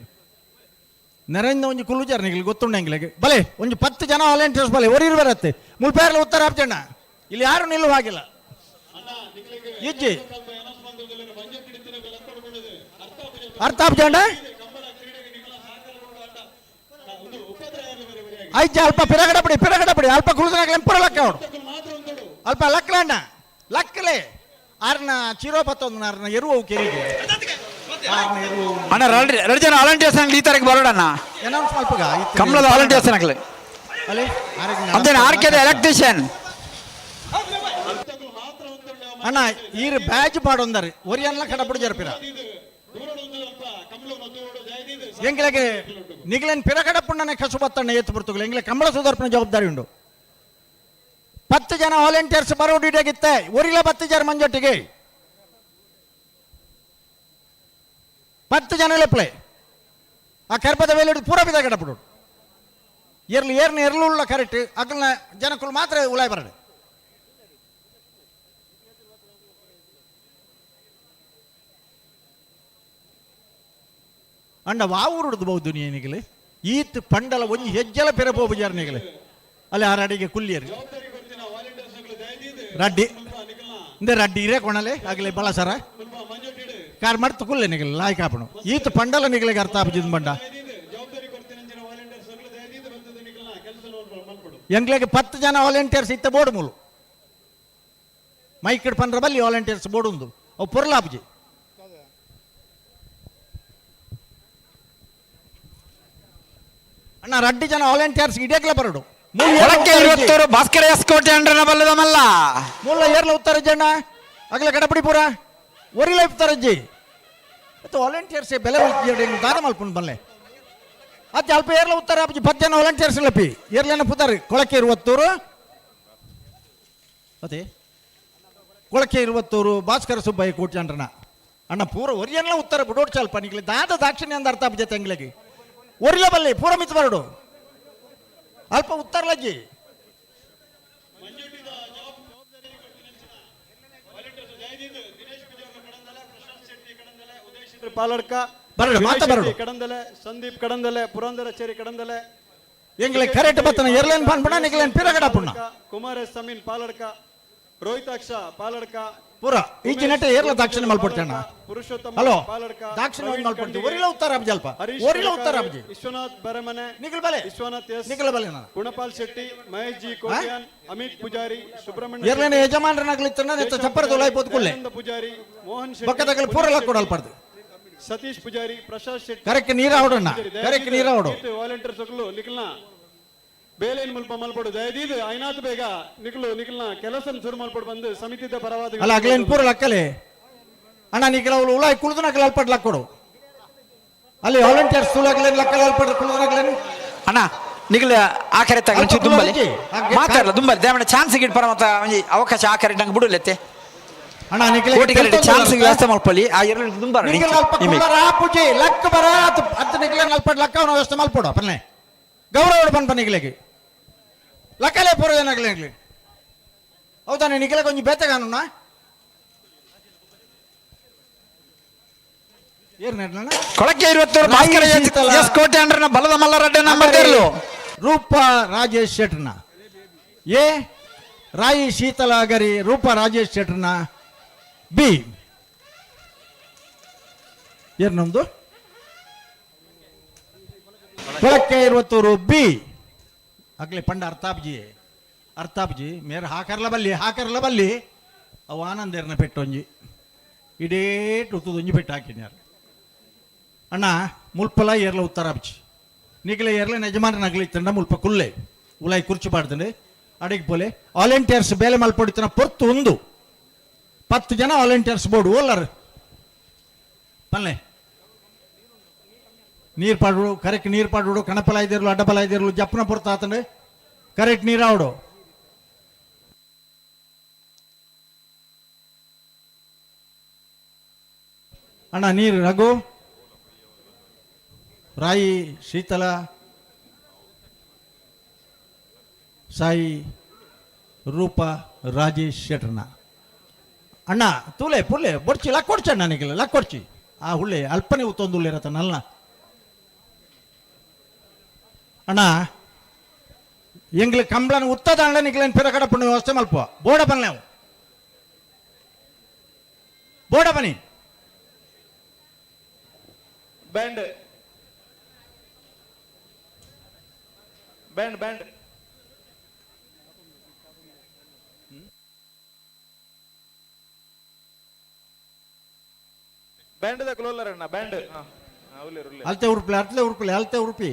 ನರೇಂದ್ರ ಒಂಜಿ ಕುಲ್ಲುಜಾರ್ ನಿಗಲ್ ಗೊತ್ತುಂಡು ಎಂಗ್ಲೆಗ್ ಬಲೆ ಒಂಜಿ 10 ಜನ ವಾಲಂಟಿಯರ್ಸ್ ಬಲೆ ಒರಿ ಬರತ್ತೆ ಮುಲ್ಪ ಏರ್ಲ ಉತ್ತರ ಆಪಜಣ್ಣ ಇಲ್ಲಿ ಯಾರು ನಿಲ್ಲುವ ಹಾಗಿಲ್ಲ ಇಜ್ಜಿ ಅರ್ಥ ಆಪಜಣ್ಣ ಐಜ ಅಲ್ಪ ಪಿರಗಡಪಡಿ ಪಿರಗಡಪಡಿ ಅಲ್ಪ ಕುಳಿದ್ರಾಗಲೇ ಪೂರ ಲಕ್ಕ ಅವಡು ಅಲ್ಪ ಲಕ್ಕಲಣ್ಣ ಲಕ್ಕಲೆ ಆರ್ನ ಚಿರೋ ಪತ್ತೊಂದು ಆರ್ನ ಎರುವು ಕೆರಿಗೆ ಅಣ್ಣ ಎರಡು ಜನ ವಾಲಂಟಿಯರ್ಸ್ ಈ ತಾರೀಕು ಬರೋಡಣ್ಣ ಅನೌನ್ಸ್ ಮಲ್ಪಗ ಕಮಲದ ವಾಲಂಟಿಯರ್ಸ್ ಆಗಲಿ ಅಲ್ಲಿ ಅಂದೇನು ಆರ್ ಕೆ ಎಲೆಕ್ಟ್ರಿಷಿಯನ್ ಅಣ್ಣ ಈರು ಬ್ಯಾಜ್ ಪಾಡೊಂದಾರೆ ಒರಿಯನ್ಲ ಕಡಪಡು ಜರಪಿರ ಎಂಗ್ಲೆಗೆ ನಿಗ್ಲೇನ್ ಪಿರಗಡಪುಣ್ಣನೆ ಕಸು ಬತ್ತಣ್ಣ ಏತು ಬರ್ತುಗಳು ಎಂಗ್ಲೆ ಕಮಲ ಸುಧಾರ್ಪಣ ಜವಾಬ್ದಾರಿ ಉಂಡು 10 ಜನ ವಾಲಂಟಿಯರ್ಸ್ ಬರೋಡು ಇಡಗಿತ್ತೆ ಒರಿಲ 10 ಜನ ಮಂಜೊಟ್ಟಿಗೆ 10 ಜನ ಲೆಪ್ಲೆ ಆ ಕರ್ಪದ ವೇಲೆ ಪೂರ ಬಿದ ಕಡಪಡು ಏರ್ಲು ಏರ್ನ ಎರ್ಲು ಉಳ್ಳ ಕರೆಕ್ಟ್ ಅಗಲ್ನ ಜನಕ್ಕಳು ಮಾತ್ರ ಉಲಾಯ್ ಬರಡು ಅಂಡ ವಾವೂರುಡ್ದು ಬಹುದು ನೀನಿಗಲಿ ಈತ್ ಪಂಡಲ ಒಂಜಿ ಹೆಜ್ಜಲ ಪೆರಪೋಬು ಜಾರನಿಗಲೆ ಅಲ್ಲಿ ಆ ರಡಿಗೆ ಕುಲ್ಲಿಯರು ರಡ್ಡಿ ಇಂದ ರಡ್ಡಿ ಇರೇ ಕೊಣಲೆ ಆಗಲೇ ಬಲ ಸರ ಕಾರ್ ಮಡ್ತು ಕುಲ್ಲೆ ನಿಗಲೆ ಲಾಯ್ ಕಾಪಣು ಈತ್ ಪಂಡಲ ನಿಗಲಿಗೆ ಅರ್ಥ ಆಪಜಿದ್ ಬಂಡ ಎಂಗ್ಲೆಗೆ 10 ಜನ ವಾಲಂಟಿಯರ್ಸ್ ಇತ್ತ ಬೋರ್ಡ್ ಮೂಲು ಮೈಕ್ ಪಂಡ್ರ ಬಲ್ಲಿ ವಾಲಂಟಿಯರ್ಸ್ ಬೋರ್ಡ್ ಉಂದು ಅವು ಪೊರ್ಲಾಪಜಿ ಅಣ್ಣ ರಡ್ಡಿ ಜನ ವಾಲಂಟಿಯರ್ಸ್ ಇಡೇಕ್ಲ ಬರೋಡು ಭಾಸ್ಕರ ಎಸ್ ಕೋಟೆ ಅಂಡ್ರನ ಬಲ್ಲದ ಮಲ್ಲ ಮೂಲ ಏರ್ಲ ಉತ್ತರ ಜಣ್ಣ ಅಗಲ ಗಡಪಡಿ ಪೂರ ಒರಿಲ ಉತ್ತರ ಅಜ್ಜಿ ಮತ್ತು ವಾಲಂಟಿಯರ್ಸ್ ಬೆಲೆ ದಾನ ಮಲ್ಪುಂಡು ಬಲ್ಲೆ ಅತ್ತೆ ಅಲ್ಪ ಏರ್ಲ ಉತ್ತರ ಅಪ್ಪಾಜಿ 10 ಜನ ವಾಲಂಟಿಯರ್ಸ್ ಲಪ್ಪಿ ಏರ್ಲೇನ ಪುತಾರು ಕೊಳಕೆ ಇರುವತ್ತೂರು ಅದೇ ಕೊಳಕೆ ಇರುವತ್ತೂರು ಭಾಸ್ಕರ ಸುಬ್ಬಯ್ಯ ಕೋಟ್ಯಾಂಡ್ರನ ಅಣ್ಣ ಪೂರ ಒರಿಯನ್ಲ ಉತ್ತರ ಬಿಡೋಡ್ ಚಾಲ್ಪ ನಿಗ್ಲಿ ದಾದ ದಾಕ್ಷಿಣ್ಯ ಅಂದ ಅರ್ಥ ಅಪ್ಪ ತಂಗ್ಲೆಗೆ ಒರಿಲ ಬಲ್ಲೆ ಪೂರ ಮಿತ್ ಬರಡು ಅಲ್ಪ ಉತ್ತರ ಲಜ್ಜಿ ಪಾಲಡ್ಕ ಬರಡು, ಮಾತ ಬರಡು. ಕಡಂದಲೆ ಸಂದೀಪ್ ಕಡಂದಲೆ ಪುರಂದರ ಚೇರಿ ಕಡಂದಲೆ ಎಂಗ್ಲೆ ಕರೆಕ್ಟ್ ಬತ್ತನ ಎರ್ಲೇನ್ ಪನ್ಪುಣ ನಿಗ್ಲೇನ್ ಪಿರಗಡ ಪುಣ್ಣ ಕುಮಾರ ಎಸ್ ಸಮೀನ್ ಪಾಲಡ್ಕ ರೋಹಿತಾಕ್ಷ ಪಾಲಡ್ಕ ಪೂರ ಈ ಜಿನಟೆ ಏರ್ಲ ದಾಕ್ಷಿಣ್ಯ ಮಲ್ಪಡ್ತೇಣ ಪುರುಷೋತ್ತಮ ಹಲೋ ಪಾಲಡ್ಕ ದಾಕ್ಷಿಣ್ಯ ಪ್ರವೀಣ್ ಮಲ್ಪಡ್ತೀವಿ ಖಂಡಿಗೆ, ಒರಿಲ ಉತ್ತರ ಅಬ್ಜಿ ಅಲ್ಪ ಹರೀಶ್ ಒರಿಲ ಉತ್ತರ ಕಡಕಾರು, ಅಬ್ಜಿ ವಿಶ್ವನಾಥ್ ಬರಮನೆ ನಿಖಿಲ್ ಬಲೆ ವಿಶ್ವನಾಥ್ ಎಸ್ ನಿಖಿಲ್ ಬಲೆ ನಾನು ಗುಣಪಾಲ್ ಶೆಟ್ಟಿ ಮಹೇಶ್ ಜಿ ಕೋಟ್ಯಾನ್ ಅಮಿತ್ ಪೂಜಾರಿ ಸುಬ್ರಹ್ಮಣ್ಯ ಎರ್ಲೇನ ಯಜಮಾನರನಾಗ್ಲಿತ್ತಣ್ಣ ನೆತ್ತ ಚಪ್ಪರ ದೊಲಾಯ್ ಪೋತ್ಕುಲ್ಲೆ ದಯಾನಂದ ಪೂಜಾರಿ ಮೋಹನ್ ಶೆಟ್ಟಿ ಬಕ್ಕದಗಲ್ ಪೂರ ಲಕ್ಕೊಡು ಅಲ್ಪಡ್ದು ಸತೀಶ್ ಪೂಜಾರಿ ಪ್ರಸಾದ್ ಶೆಟ್ಟಿ ಕರೆಕ್ಟ್ ನೀರ ಹೊಡಣ್ಣ ಕರೆಕ್ಟ್ ನೀರ ಹೊಡು ವಾಲಂಟಿಯರ್ಸ್ ನಿಖಲ್ನ ಬೇಲೇನ್ ಮುಲ್ಪ ಮಲ್ಪಡು ದಯದೀದು ಐನಾತ್ ಬೇಗ ನಿಖಲು ನಿಖಲ್ನ ಕೆಲಸ ಶುರು ಮಲ್ಪಡು ಬಂದು ಸಮಿತಿದ ಪರವಾದ ಅಲ್ಲ ಅಗ್ಲೇನ್ ಪೂರ ಲಕ್ಕಲೆ ಅಣ್ಣ ನಿಖಿಲ ಅವಳು ಉಲಾಯ್ ಕುಳಿದು ನಕಲ್ ಅಲ್ಪಡ್ ಲಕ್ಕೊಡು ಅಲ್ಲಿ ವಾಲಂಟಿಯರ್ಸ್ ತುಲಾಗ್ಲೇನ್ ಲಕ್ಕಲ್ ಅಲ್ಪಡ್ ಕುಳಿದು ನಕಲೇನು ಅಣ್ಣ ನಿಖಿಲ್ ಆಖರೆ ತಗೊಂಡು ದುಂಬಲಿ ಮಾತಾಡಲ್ಲ ದುಂಬಲಿ ದೇವಣ್ಣ ಚಾನ್ಸ್ ಗಿಡ್ ಪರ ಮತ್ತ ಒಂಜಿ ಅವಕಾಶ ಆಖರೆ ನಂಗೆ ಬಿಡುಲೆತ್ತೆ ಅಣ್ಣ ನಿಖಿಲ ಕೋಟಿಗಲ್ಲಿ ಚಾನ್ಸ್ ವ್ಯವಸ್ಥೆ ಮಲ್ಪಲ್ಲಿ ಆ ಎರಡು ದುಂಬಾರ ನಿಖಿಲ್ ಅಲ್ಪ ಕುಳ್ಳರ ಆಪುಜಿ ಲಕ್ ಬರ ಅತ್ ನಿಖಿಲ ಅಲ್ಪಡ್ ಲಕ್ಕ ಅವನ ವ್ಯವಸ್ಥೆ ಮಲ್ಪಡು ಪನ್ನೆ ಗೌರವ ಪನ್ಪ ನಿಖಿಲೆಗೆ ಲಕ್ಕಲೆ ಪೂರ ಏನಾಗ್ಲಿ ಹೌದಾನೆ ನಿಖಿಲ ಕೊಂಚ ಬೇತೆಗಾನು ಕೊಳಕೆ ಇರುವತ್ತೂರು ಭಾಸ್ಕರ ಎಸ್ ಕೋಟೆ ಅಂಡ್ರನ ಬಲದ ಮಲ್ಲರಡ್ಡೆ ನಂಬರ್ ದೇರ್ಲು ರೂಪ ರಾಜೇಶ್ ಶೆಟ್ರನ ಎ ರಾಯಿ ಶೀತಲಾಗರಿ ರೂಪ ರಾಜೇಶ್ ಶೆಟ್ರನ ಬಿ ಏನ್ ನಮ್ದು ಕೊಳಕ್ಕೆ ಇರುವತ್ತೂರು ಬಿ ಅಗ್ಲೆ ಪಂಡ ಅರ್ತಾಪ್ಜಿ ಅರ್ತಾಪ್ಜಿ ಮೇರೆ ಹಾಕರ್ಲ ಬಲ್ಲಿ ಹಾಕರ್ಲ ಬಲ್ಲಿ ಅವು ಆನಂದೇರ್ನ ಪೆಟ್ಟೊಂಜಿ ಇಡೇ ಟುತ್ತದೊಂಜಿ ಪೆಟ್ಟು ಹಾಕಿನ್ಯಾರು ಅಣ್ಣ ಮುಲ್ಪಲ ಏರ್ಲ ಉತ್ತರಾಬ್ಜಿ ನಿಗಲೆ ಏರ್ಲ ಯಜಮಾನ ನಗಲಿ ತಂಡ ಮುಲ್ಪ ಕುಲ್ಲೆ ಉಲಾಯಿ ಕುರ್ಚಿ ಪಾಡ್ದಂಡೆ ಅಡಿಗೆ ಪೋಲೆ ವಾಲಂಟಿಯರ್ಸ್ ಬೇಲೆ ಮಲ್ಪೊಡಿತನ ಪೊರ್ತು ಒಂದು 10 ಜನ ವಾಲಂಟಿಯರ್ಸ್ ಬೋರ್ಡ್ ಓಲರ್ ಪಲ್ಲೆ ನೀರು ಪಾಡು ಕರೆಕ್ಟ್ ನೀರು ಪಾಡು ಕಣಪಲ ಇದ್ದಿರ್ಲು ಅಡ್ಡಪಲ ಇದ್ದಿರ್ಲು ಜಪ್ಪನ ಪೊರ್ತು ಆತಂಡೆ ಕರೆಕ್ಟ್ ನೀರು ಆವಡು. ಅಣ್ಣ ನೀರು ರಘು ರಾಯಿ ಶೀತಲ ಸಾಯಿ ರೂಪ ರಾಜೇಶ್ ಶೆಟ್ರನ ಅಣ್ಣ ತೂಲೆ ಪುರ್ಲೆ ಬೊಡ್ಚಿ ಲಕ್ಕೊಡ್ಚಿ ಅಣ್ಣ ನಿಗಿಲ್ಲ ಲಕ್ಕೊಡ್ಚಿ ಆ ಹುಳ್ಳೆ ಅಲ್ಪನೆ ಉತ್ತೊಂದು ಹುಳ್ಳೆ ನಲ್ಲ ಅಣ್ಣ ಎಂಗ್ಲ ಕಂಬಳನ ಉತ್ತದ ಅಣ್ಣ ನಿಗ್ಲೇನು ಪಿರ ಕಡಪಣ್ಣ ವ್ಯವಸ್ಥೆ ಮಲ್ಪ ಬೋಡ ಬನ್ನಿ ನಾವು ಬೋಡ ಬನ್ನಿ ಬ್ಯಾಂಡ್ ಬ್ಯಾಂಡ್ ಬ್ಯಾಂಡ್ ಬ್ಯಾಂಡ್ ದ ಕ್ಲೋಲರ್ ಅಣ್ಣ ಬ್ಯಾಂಡ್ ಅಲ್ತೆ ಉರುಪಿ ಅಲ್ತೆ ಉರುಪಿ ಅಲ್ತೆ ಉರುಪಿ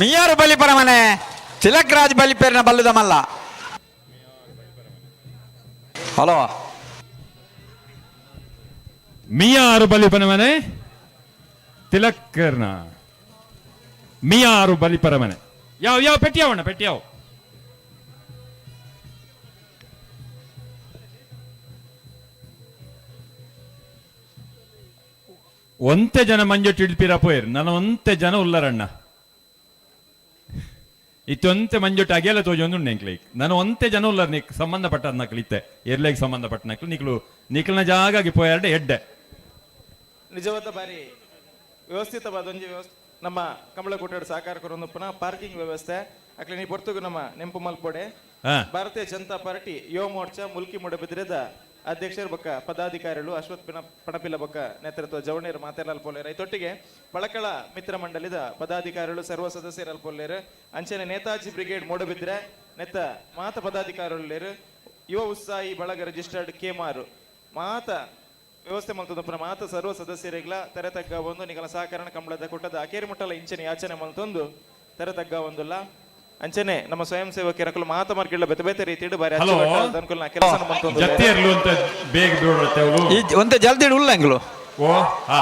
ಮಿಯಾರು ಬಲಿಪರ ಮನೆ ತಿಲಕ್ ರಾಜ್ ಬಲಿಪೇರಿನ ಬಲ್ಲುದ ಮಲ್ಲ. ಹಲೋ ಮಿಯಾರು ಬಲಿಪನ ಮನೆ ತಿಲಕ್ಕರ್ನ ಮಿಯಾರು ಬಲಿಪರ ಮನೆ ಯಾವ ಯಾವ ಪೆಟ್ಟಿ ಯಾವಣ್ಣ ಪೆಟ್ಟಿ ಯಾವ ಒಂತೆ ಜನ ಮಂಜೊಟ್ಟು ಇಡ್ಪಿರ ಪೋಯಿರ್ ನನ್ನ ಒಂತೆ ಜನ ಉಲ್ಲರಣ್ಣ ಇತ್ತೊಂತೆ ಮಂಜೊಟ್ಟು ಅಗೆಲ್ಲ ತೋಜೊಂದು ಉಂಡು ನಾನು ಒಂತೆ ಜನ ಉಲ್ಲರ್ ನಿಕ್ ಸಂಬಂಧಪಟ್ಟ ನಕ್ಲು ಇತ್ತೆ ಎರ್ಲೆಗ್ ಸಂಬಂಧಪಟ್ಟ ನಕ್ಲು ನಿಕ್ಲು ನಿಕ್ಲನ ಜಾಗಾಗಿ ಪೋಯಾರ್ಡೆ ಎಡ್ಡೆ. ನಿಜವಾದ ಬಾರಿ ವ್ಯವಸ್ಥಿತವಾದ ಒಂಜಿ ವ್ಯವಸ್ಥೆ ನಮ್ಮ ಕಮಲಕೋಟೆ ಸಹಕಾರ ಕೊರೊಂದುಪ್ಪನ ಪಾರ್ಕಿಂಗ್ ವ್ಯವಸ್ಥೆ ಅಕ್ಲೆ ನೀ ಪೊರ್ತುಗು ನಮ್ಮ ನೆಂಪು ಮಲ್ಪೊಡೆ. ಭಾರತೀಯ ಜನತಾ ಪಾರ್ಟಿ ಯುವ ಮೋರ್ಚಾ ಮುಲ್ಕಿ ಮೂಡಬಿದ್ರೆದ ಅಧ್ಯಕ್ಷರ ಬೊಕ್ಕ ಪದಾಧಿಕಾರಿಗಳು ಅಶ್ವಥ್ ಪಣಪಿಲ ಬೊಕ್ಕ ನೇತೃತ್ವ ಜವಣೇರು ಮಾತೆಲಾಲ್ ಪೋಲೇರ್ ಐತೊಟ್ಟಿಗೆ ಪಳಕಳ ಮಿತ್ರ ಮಂಡಳಿದ ಪದಾಧಿಕಾರಿಗಳು ಸರ್ವ ಸದಸ್ಯರ ಪೋಲೇರು ಅಂಚನೆ ನೇತಾಜಿ ಬ್ರಿಗೇಡ್ ಮೂಡಬಿದ್ರೆ ನೆತ್ತ ಮಾತ ಪದಾಧಿಕಾರಿಗಳು ಯುವ ಉತ್ಸಾಹಿ ಬಳಗ ರಿಜಿಸ್ಟರ್ಡ್ ಕೇಮಾರು ಮಾತ ವ್ಯವಸ್ಥೆ ಮಲ್ತೊಂದು ಮಾತ ಸರ್ವ ಸದಸ್ಯರಿಗ್ಲ ತೆರೆ ತಗ್ಗ ಒಂದು ನಿಗಲ ಸಹಕರಣ ಕಂಬಳದ ಕೊಟ್ಟದ ಅಕೇರಿ ಮುಟ್ಟಲ ಇಂಚನೆ ಯಾಚನೆ ಮಲ್ತೊಂದು ತೆರೆ ತಗ್ಗ ಒಂದುಲ್ಲ ಅಂಚನೆ ನಮ್ಮ ಸ್ವಯಂ ಸೇವಕರಕಲು ಮಾತ ಮಾರ್ಕೆಟ್ ಬೇತೆ ಬೇತೆ ರೀತಿಡ್ ಬಾರಿ ಹಲೋ. ಅನುಕೂಲ ಕೆಲಸ ಮಲ್ತೊಂದು ಜತ್ತಿ ಇರ್ಲು ಅಂತ ಬೇಗ ಬಿಡತ್ತೆ ಅವಳು ಒಂತೆ ಜಲ್ದಿ ಉಲ್ಲ ಎಂಗ್ಲು ಓ ಹಾ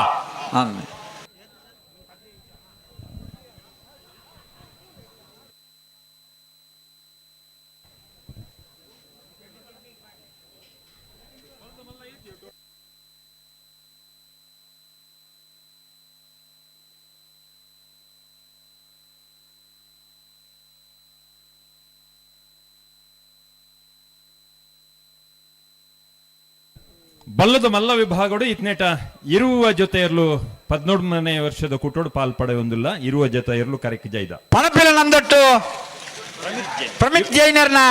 ಬಲ್ಲದ ಮಲ್ಲ ವಿಭಾಗಡು ಇತ್ನೇಟ ಇರುವ ಜೊತೆ ಇರಲು 13ನೇ ವರ್ಷದ ಕುಟೋಡು ಪಾಲ್ ಪಡೆಯೊಂದಿಲ್ಲ ಇರುವ ಜೊತೆ ಇರಲು ಕರೆಕ್ ಜೈದ ಪಣಪಿಲ ನಂದೊಟ್ಟು ಪ್ರಮಿತ್ ಜೈನರ್ನ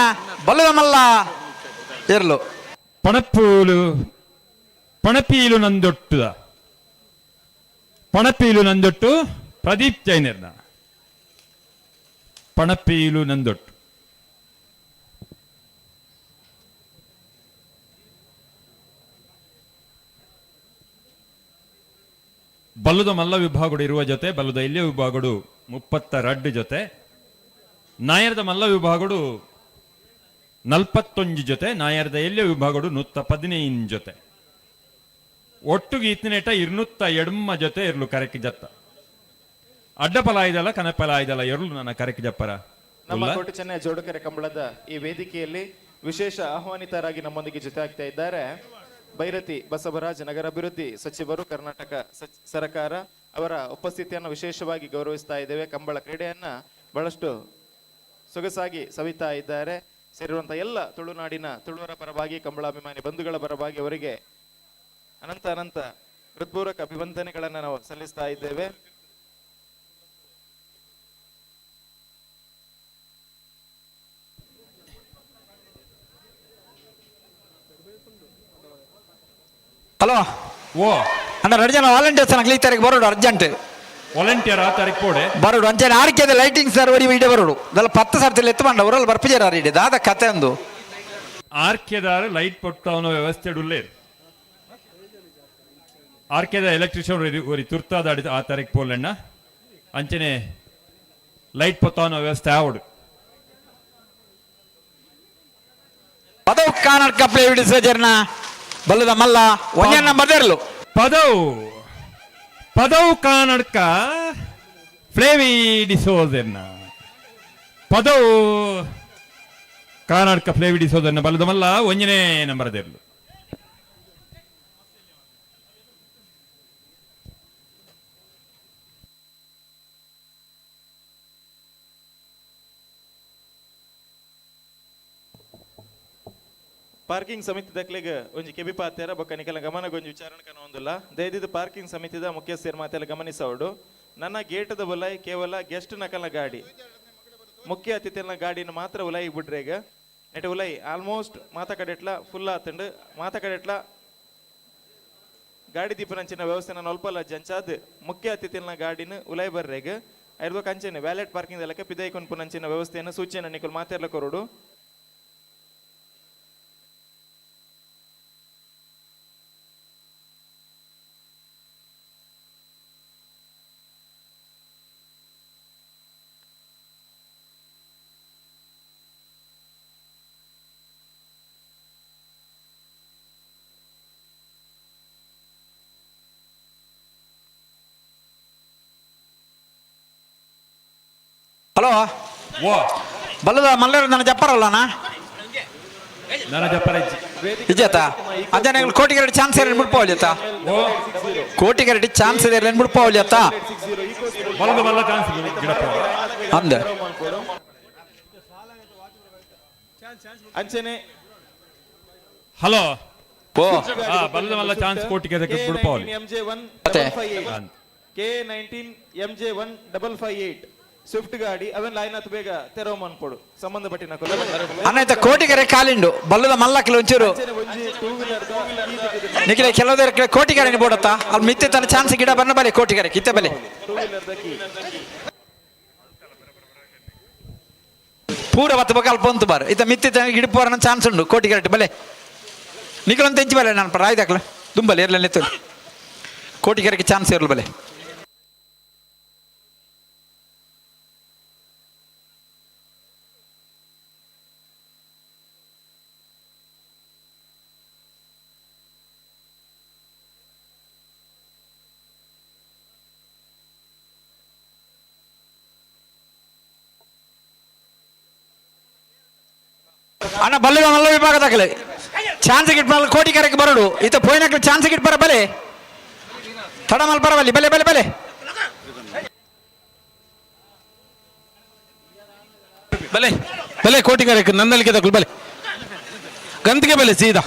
ಬಲ್ಲದ ಮಲ್ಲ ಇರ್ಲು ಪಣಪೂಲು ಪಣಪೀಲು ನಂದೊಟ್ಟುದ ಪಣಪೀಲು ನಂದೊಟ್ಟು ಪ್ರದೀಪ್ ಜೈನರ್ನ ಪಣಪೀಲು ನಂದೊಟ್ಟು ಬಲ್ಲದ ಮಲ್ಲ ವಿಭಾಗಡು ಇರುವ ಜೊತೆ ಬಲ್ಲದ ಇಲ್ಲಿಯ ವಿಭಾಗಡು 32 ಜೊತೆ ನಾಯರದ ಮಲ್ಲ ವಿಭಾಗಡು 41 ಜೊತೆ ನಾಯರದ ಎಲ್ಲಿಯ ವಿಭಾಗಡು 115 ಜೊತೆ ಒಟ್ಟುಗೆ ಇತ್ತನೇಟ 208 ಜೊತೆ ಇರ್ಲು ಕರೆಕ್ ಜತ್ತ ಅಡ್ಡಪಲಾಯ್ದಲ್ಲ ಕನಪಲಾಯ್ದಲ್ಲ ಎರ್ಲು ನನ್ನ ಕರೆಕ್ ಜಪ್ಪರ. ನಮ್ಮ ಕೋಟೆ ಚೆನ್ನೈ ಜೋಡುಕೆರೆ ಕಂಬಳದ ಈ ವೇದಿಕೆಯಲ್ಲಿ ವಿಶೇಷ ಆಹ್ವಾನಿತರಾಗಿ ನಮ್ಮೊಂದಿಗೆ ಜೊತೆ ಆಗ್ತಾ ಇದ್ದಾರೆ ಭೈರತಿ ಬಸವರಾಜ್ ನಗರಾಭಿವೃದ್ಧಿ ಸಚಿವರು ಕರ್ನಾಟಕ ಸರ್ಕಾರ ಅವರ ಉಪಸ್ಥಿತಿಯನ್ನು ವಿಶೇಷವಾಗಿ ಗೌರವಿಸ್ತಾ ಇದ್ದೇವೆ. ಕಂಬಳ ಕ್ರೀಡೆಯನ್ನ ಬಹಳಷ್ಟು ಸೊಗಸಾಗಿ ಸವಿತಾ ಇದ್ದಾರೆ. ಸೇರಿರುವಂತಹ ಎಲ್ಲ ತುಳುನಾಡಿನ ತುಳುವರ ಪರವಾಗಿ ಕಂಬಳಾಭಿಮಾನಿ ಬಂಧುಗಳ ಪರವಾಗಿ ಅವರಿಗೆ ಅನಂತ ಅನಂತ ಹೃತ್ಪೂರ್ವಕ ಅಭಿವಂದನೆಗಳನ್ನು ನಾವು ಸಲ್ಲಿಸ್ತಾ ಇದ್ದೇವೆ. ಹಲೋ ಓ ಅಣ್ಣ ಎರಡು ಜನ ವಾಲಂಟಿಯರ್ಸ್ ನಕ್ಲಿ ಈ ತಾರೀಕು ಬರೋಡು ಅರ್ಜೆಂಟ್ ವಾಲಂಟಿಯರ್ ಆ ತಾರೀಕು ಪೋಡೆ ಬರೋಡು ಅಂಚನೆ ಆರ್ಕೆದ ಲೈಟಿಂಗ್ ಸರ್ ಒರಿ ಇಡೆ ಬರೋಡು ಇದೆಲ್ಲ 10 ಸರ್ತಿ ಎತ್ತು ಮಂಡ ಊರಲ್ಲಿ ಬರ್ಪಿಜಾರ ಇಡೆ ದಾದ ಕತೆ ಒಂದು ಆರ್ಕೆದಾರ ಲೈಟ್ ಪೊಟ್ಟವನ ವ್ಯವಸ್ಥೆ ಉಲ್ಲೇರು ಆರ್ಕೆದ ಎಲೆಕ್ಟ್ರಿಷಿಯನ್ ಒರಿ ತುರ್ತಾದ ಆ ತಾರೀಕು ಪೋಲಣ್ಣ. ಅಂಚನೆ ಲೈಟ್ ಪೊತ್ತಾವನ ವ್ಯವಸ್ಥೆ ಆವಡು. ಪದವು ಕಾನಡ್ಕ ಪ್ಲೇ ಸಜರ್ನ ಬಲ್ಲದ ಮಲ್ಲ ಒಂಜೇ ನಂಬರ್ ದೇರ್ಲು. ಪದವು ಪದವು ಕಾನಡ್ಕ ಫ್ಲೇವಿ ಡಿಸೋಜರ್ನ ಪದವು ಕಾನಡ್ಕ ಫ್ಲೇವಿ ಡಿಸೋಜರ್ನ ಬಲ್ಲದ ಮಲ್ಲ ಒಂಜನೇ ನಂಬರ್ ದೇರ್ಲು. ಪಾರ್ಕಿಂಗ್ ಸಮಿತಿ ದಕ್ಲೆಗ್ ಒಂಜಿ ಕೆಬಿ ಪಾತೆರ ಬೊಕ್ಕ ನಿಕಲ ಗಮನಗೊಂಜಿ ಒಂಜಿ ವಿಚಾರಣೆ ಕನೊಂದುಲ್ಲ. ದಯದಿದ್ದು ಪಾರ್ಕಿಂಗ್ ಸಮಿತಿದ ಮುಖ್ಯಸ್ಥರು ಮಾತೆಲ್ಲ ಗಮನಿಸವಡು. ನನ್ನ ಗೇಟದ ಬುಲೈ ಕೇವಲ ಗೆಸ್ಟ್ ನಕಲ್ನ ಗಾಡಿ, ಮುಖ್ಯ ಅತಿಥಿನ ಗಾಡಿನ ಮಾತ್ರ ಉಲೈ ಬಿಡ್ರೇಗ. ನೆಟ್ ಉಲೈ ಆಲ್ಮೋಸ್ಟ್ ಮಾತ ಕಡೆಟ್ಲ ಫುಲ್ ಆತಂಡು. ಮಾತ ಕಡೆಟ್ಲ ಗಾಡಿ ದೀಪನಂಚಿನ ವ್ಯವಸ್ಥೆನ ನೊಲ್ಪಲ್ಲ ಜಂಚಾದ್ ಮುಖ್ಯ ಅತಿಥಿನ ಗಾಡಿನ ಉಲೈ ಬರ್ರೇಗ. ಐರ್ದೊಕ ಅಂಚನೆ ವ್ಯಾಲೆಟ್ ಪಾರ್ಕಿಂಗ್ ದಲಕ ಪಿದೈ ಕೊನ್ಪುನಂಚಿನ ವ್ಯವಸ್ಥೆಯನ್ನು ಸೂಚನೆ ನಿಕುಲ್ ಮಾತೆರ್ಲ ಕೊರಡು. ಹಲೋ ಬಲ್ಲದ ಮಲ್ಲೇರು ನನ್ನ ಜಪ್ಪರಲ್ಲನಾ? ನನ್ನ ಜಪ್ಪರ ಇಜ್ಜಾತ ಅಂಜನೆ ಕೋಟಿಗೆರಡು ಚಾನ್ಸ್ ಏನ್ ಬಿಡ್ಪಾವಲಿಯತ್ತ? ಕೋಟಿಗೆರಡು ಚಾನ್ಸ್ ಇದೆ ಏನ್ ಬಿಡ್ಪಾವಲಿಯತ್ತ? ಬಲದ ಬಲ್ಲ ಚಾನ್ಸ್ ಗಿಡಪ್ಪ ಅಂದ ಅಂಚನೆ ಹಲೋ ಓ ಬಲ್ಲದ ಮಲ್ಲ ಚಾನ್ಸ್ ಕೋಟಿಗೆ ಬಿಡ್ಪಾವಲಿ. MJ 1 K 19 MJ 1558 Swift ಗಾಡಿ ಅವನ್ ಲೈನ್ ಹತ್ತು ಬೇಗ ತೆರವು ಮನ್ಪೊಡು ಸಂಬಂಧಪಟ್ಟಿನ ಅನ್ನ ಕೋಟಿಗೆರೆ ಕಾಲಿಂಡು ಬಲ್ಲದ ಮಲ್ಲಕ್ಲು ಒಂಚೂರು ನಿಖಿಲ ಕೆಲವುದರ ಕೋಟಿಗೆರೆ ಬೋಡತ್ತ ಅಲ್ಲಿ ಮಿತ್ತೆ ತನ್ನ ಚಾನ್ಸ್ ಗಿಡ ಬನ್ನ ಬಲೆ ಕೋಟಿಗೆರೆ ಕಿತ್ತೆ ಬಲೆ ಪೂರ ಬತ್ತ ಬೊಕ ಅಲ್ಪ ಉಂತು ಬಾರ್ ಇತ್ತ ಮಿತ್ತೆ ತನ ಗಿಡ ಪೋರನ ಚಾನ್ಸ್ ಉಂಡು ಕೋಟಿಗೆರೆ ಬಲೆ ನಿಖಿಲಂತ ತೆಂಚಿ ಬಲೆ ನಾನು ರಾಯ್ದಾಕ್ಲ ದುಂಬಲೆ ಇರ್ಲ ನಿತ್ತು ಕೋಟಿಗೆರೆಗೆ ಚಾನ್ಸ್ ಇರಲು ಬಲೆ. ಅಣ್ಣ ಬಲ್ಲದ ಮಲ್ಲ ವಿಭಾಗದಾಗಲೆ ಚಾನ್ಸ್ ಗಿಟ್ ಮಲ್ಲ ಕೋಟಿಕೆರೆಗೆ ಬರಡು ಈತ ಪೋಯಿನಕ್ಲೆ ಚಾನ್ಸ್ ಗಿಟ್ ಬರ ಬಲೆ ತಡ ಮಲ್ ಬರವಲ್ಲಿ ಬಲೆ ಬಲೆ ಬಲೆ ಬಲೆ ಬಲೆ ಕೋಟಿಕೆರೆಗೆ ನಂದಳಿಕೆ ತಗೊಳ್ಳಿ ಬಲೆ ಗಂತಿಗೆ ಬಲೆ ಸೀದಾ.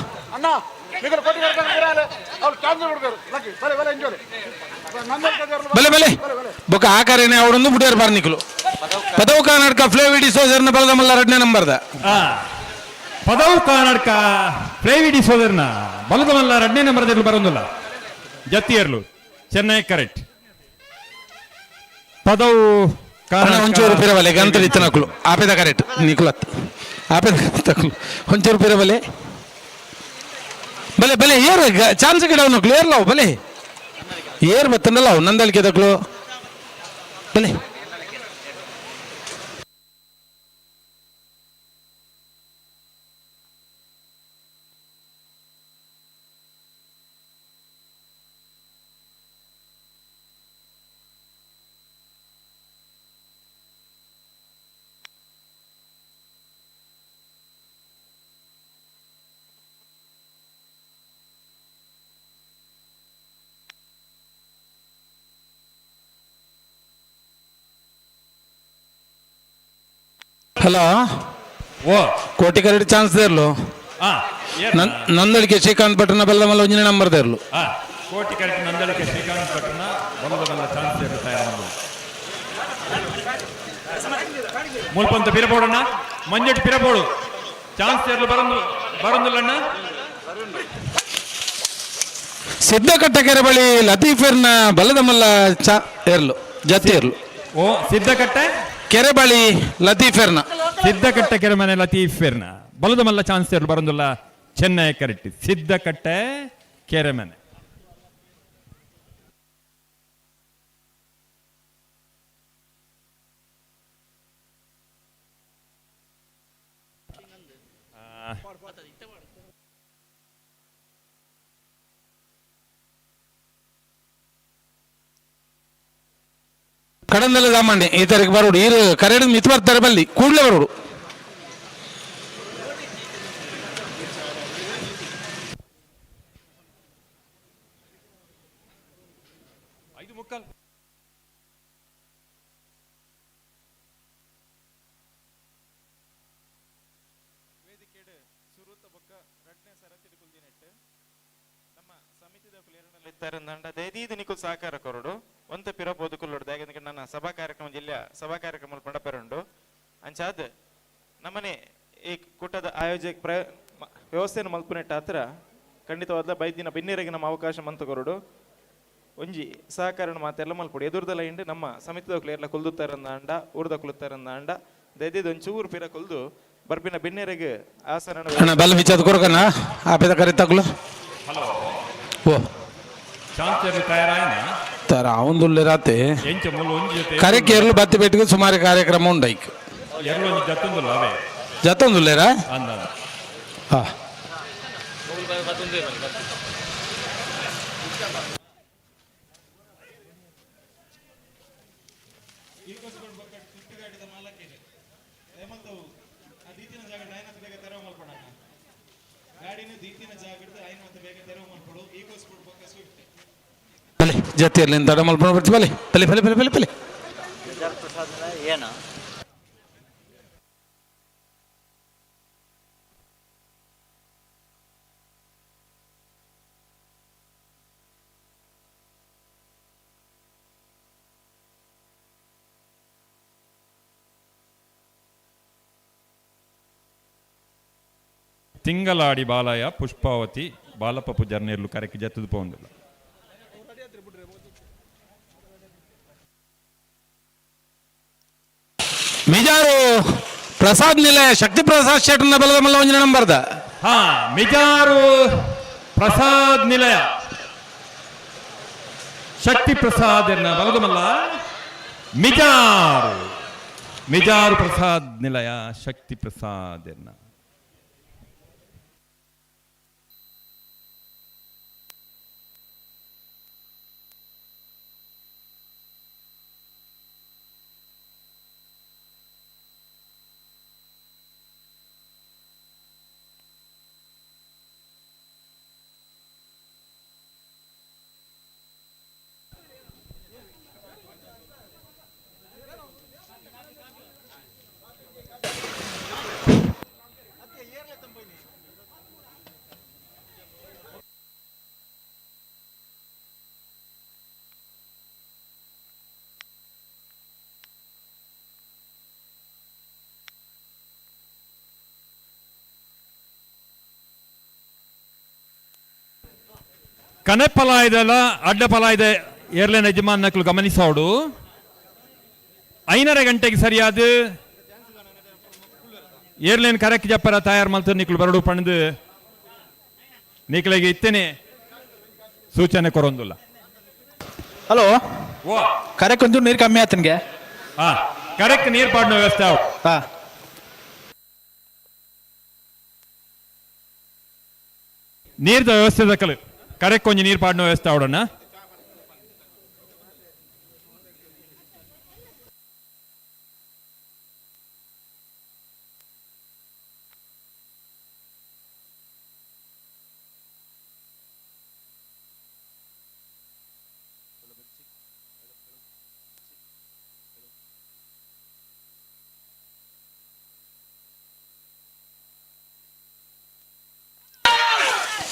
ಬಲೆ ಬಲೆ ಬೊಕ್ಕ ಆಕಾರೇನೆ ಅವರೊಂದು ಬುಡಿಯರ್ ಬಾರ್ನಿಕಲು ಪದವು ಕರ್ನಾಟಕ ಫ್ಲೇವಿಡಿ ಸೋಜರ್ನ ಬಲದ ಮಲ್ಲ ಎರಡನೇ ನಂಬರ್ದ. ಪದವು ಕರ್ನಾಟಕ ಫ್ಲೇವಿಡಿ ಸೋದರ್ನ ಬಲದ ಮಲ್ಲ ಎರಡನೇ ನಂಬರ್ ಬರೋದಿಲ್ಲ ಜತ್ತಿಯರ್ಲು ಚೆನ್ನೈ ಕರೆಕ್ಟ್ ಪದವು ಒಂಚೂರು ಪಿರಬಲೆ ಗಂತಡಿ ಇತ್ತನಕುಲು ಆಪೆದ ಕರೆಕ್ಟ್ ನಿಕುಲತ್ ಆಪೆದ ತಕುಲು ಒಂಚೂರು ಪಿರಬಲೆ ಬಲೆ ಬಲೆ ಏರ್ ಚಾನ್ಸ್ ಗಿಡ ನಕಲು ಏರ್ಲಾವು ಬಲೆ ಏರ್ ಬತ್ತನಲ್ಲ ಅವು ನಂದಳಿಕೆ ತಕಲು ಬಲೆ. ಹಲೋ ಓ ಕೋಟಿಕರಡಿ ಚಾನ್ಸ್ ದೇರ್ಲು ನಂದಳಿಕೆ ಶ್ರೀಕಾಂತ್ ಭಟ್ರನ ಬಲ್ಲ ಮಲ್ಲ ಒಂಜಿನ ನಂಬರ್ ದೇರ್ಲು. ಕೋಟಿ ಕರೆಕ್ಟ್ ನಂದಳಿಕೆ ಶ್ರೀಕಾಂತ್ ಭಟ್ರನ ಬಲ್ಲದ ಮಲ್ಲ ಚಾನ್ಸ್ ದೇರ್ಲು ತಯಾರು ಮುಲ್ಪಂತ ಪಿರಬೋಡಣ್ಣ ಮಂಜೆಟ್ ಪಿರಬೋಡು ಚಾನ್ಸ್ ದೇರ್ಲು ಬರಂದು ಬರಂದುಲ್ಲಣ್ಣ. ಸಿದ್ದಕಟ್ಟೆ ಬಳಿ ಲತೀಫೆರ್ನ ಬಲ್ಲದ ಮಲ್ಲ ಚಾ ಏರ್ಲು ಜತಿ ಏರ್ಲು. ಓ ಸಿದ್ದಕಟ್ಟೆ ಕೆರೆಬಳಿ ಲತೀಫೆರ್ನ ಸಿದ್ದಕಟ್ಟೆ ಕೆರೆಮನೆ ಲತೀಫೆರ್ನ ಬಲದ ಮಲ್ಲ ಚಾನ್ಸ್ ಏರ್ಲು ಬರಂದುಲ್ಲ ಚೆನ್ನೈ ಕರೆಕ್ಟ್ ಸಿದ್ದಕಟ್ಟೆ ಕೆರೆಮನೆ. ಕಡಂದಲ್ಲ ದಾಮಣ್ಣೆ ಈ ತಾರೀಕು ಬರೋಡು ಈರು ಕರೆಡು ಮಿತ್ ಬರ್ತಾರೆ ಬಲ್ಲಿ ಕೂಡಲೇ ಬರೋಡು. ದಯದೀದು ನಿಕುಲ್ ಸಹಕಾರ ಕೊರಡು ಒಂತ ಪಿರ ಪೋದುಕುಲ್ಲೋಡು ದಾಯೆಗಂದ್ರೆ ನನ್ನ ಸಭಾ ಕಾರ್ಯಕ್ರಮ ಜಿಲ್ಲೆಯ ಸಭಾ ಕಾರ್ಯಕ್ರಮ ಪಂಡಪೆರುಂಡು ಅಂಚಾದ್ ನಮ್ಮನೆ ಈ ಕೂಟದ ಆಯೋಜಕ ವ್ಯವಸ್ಥೆಯನ್ನು ಮಲ್ಪುನೆಟ್ಟ ಹತ್ರ ಖಂಡಿತವಾದ ಬೈದಿನ ಬಿನ್ನೇರಿಗೆ ನಮ್ಮ ಅವಕಾಶ ಮಂತು ಕೊರಡು ಒಂಜಿ ಸಹಕಾರ ಮಾತೆಲ್ಲ ಮಲ್ಪೊಡು ಎದುರ್ದಲ ಇಂಡು ನಮ್ಮ ಸಮಿತಿದಕ್ಲು ಎಲ್ಲ ಕುಲ್ದುತ್ತಾರಂದ ಅಂಡ ಊರ್ದ ಕುಲುತ್ತಾರಂದ ಅಂಡ ದಯದೀದು ಒಂಚೂರು ಪಿರ ಕುಲ್ದು ಬರ್ಪಿನ ಬಿನ್ನೇರಿಗೆ ಆಸನ ಅಣ್ಣ ಬಲ್ಲ ವಿಚಾರ ಕೊರಕನ ಆಪೇದ ಕರೆ ತಗ್ಲು. ಹಲೋ. ಓ ಚಾನ್ಸರ್ ತಯಾರಾಯನ ತರ ಅವಂದುಲ್ಲೆ ರಾತೆ ಎಂಚ ಮುಲ್ಲು ಒಂಜಿ ಜೊತೆ ಕರೆಕ್ ಎರ್ಲು ಬತ್ತಿ ಪೆಟ್ಟಿಗೆ ಸುಮಾರು ಕಾರ್ಯಕ್ರಮ ಉಂಡೈಕ್ ಎರ್ಲು ಒಂಜಿ ಜತ್ತೊಂದುಲ್ಲ ಅವೇ ಜತ್ತೊಂದುಲ್ಲೇರಾ ಅಂದ ಹಾ. ಬಲೆ ಜತಿಯಲ್ಲಿ ತಡ ಮಲ್ಪಣ ಬರ್ತಿ ಬಲೆ ಬಲೆ ಬಲೆ ಬಲೆ ಬಲೆ ಬಲೆ. ಏನು ತಿಂಗಳಾಡಿ ಬಾಲಯ ಪುಷ್ಪಾವತಿ ಬಾಲಪ್ಪ ಪೂಜಾರ್ನೇರ್ಲು ಕರೆಕ್ ಜತ್ತದು ಪೋಂದಿಲ್ಲ. ಮಿಜಾರು ಪ್ರಸಾದ್ ನಿಲಯ ಶಕ್ತಿ ಪ್ರಸಾದ್ ಶೆಟ್ಟರ್ನ ಬಲದ ಮಲ್ಲ ಒಂಜಿನ ನಂಬರ್ದ. ಹಾ ಮಿಜಾರು ಪ್ರಸಾದ್ ನಿಲಯ ಶಕ್ತಿ ಪ್ರಸಾದ್ ಎನ್ನ ಬಲದ ಮಲ್ಲ ಮಿಜಾರು ಮಿಜಾರು ಪ್ರಸಾದ್ ನಿಲಯ ಶಕ್ತಿ ಪ್ರಸಾದ್ ಎನ್ನ. ಕನೆಪಲಾಯ್ದಲ್ಲ ಅಡ್ಡಪಲಾಯ್ದ ಏರ್ಲೇನ್ ಯಜಮಾನ್ ನಕಲು ಗಮನಿಸೋಡು 5:30 ಗಂಟೆಗೆ ಸರಿಯಾದ ಏರ್ಲೇನ್ ಕರೆಕ್ ಜಪ್ಪರ ತಯಾರು ಮಲ್ತು ನಿಕ್ಲು ಬರಡು ಪಣದು ನಿಕ್ಲಿಗೆ ಇತ್ತೇನೆ ಸೂಚನೆ ಕೊರೊಂದುಲ್ಲ. ಹಲೋ. ಓ ಕರೆಕ್ ಒಂಚೂರು ನೀರು ಕಮ್ಮಿ ಆತನ್ಗೆ. ಹಾ ಕರೆಕ್ಟ್ ನೀರು ಪಾಡಿನ ವ್ಯವಸ್ಥೆ ಆವು. ಹಾ. ನೀರ್ದ ವ್ಯವಸ್ಥೆ ದಕ್ಕಲು ಕರೆಕ್ಟ್ ಕೊಂಚ ನೀರು ಪಾಡಿನ ವ್ಯವಸ್ಥೆ ಅವಡಣ್ಣ.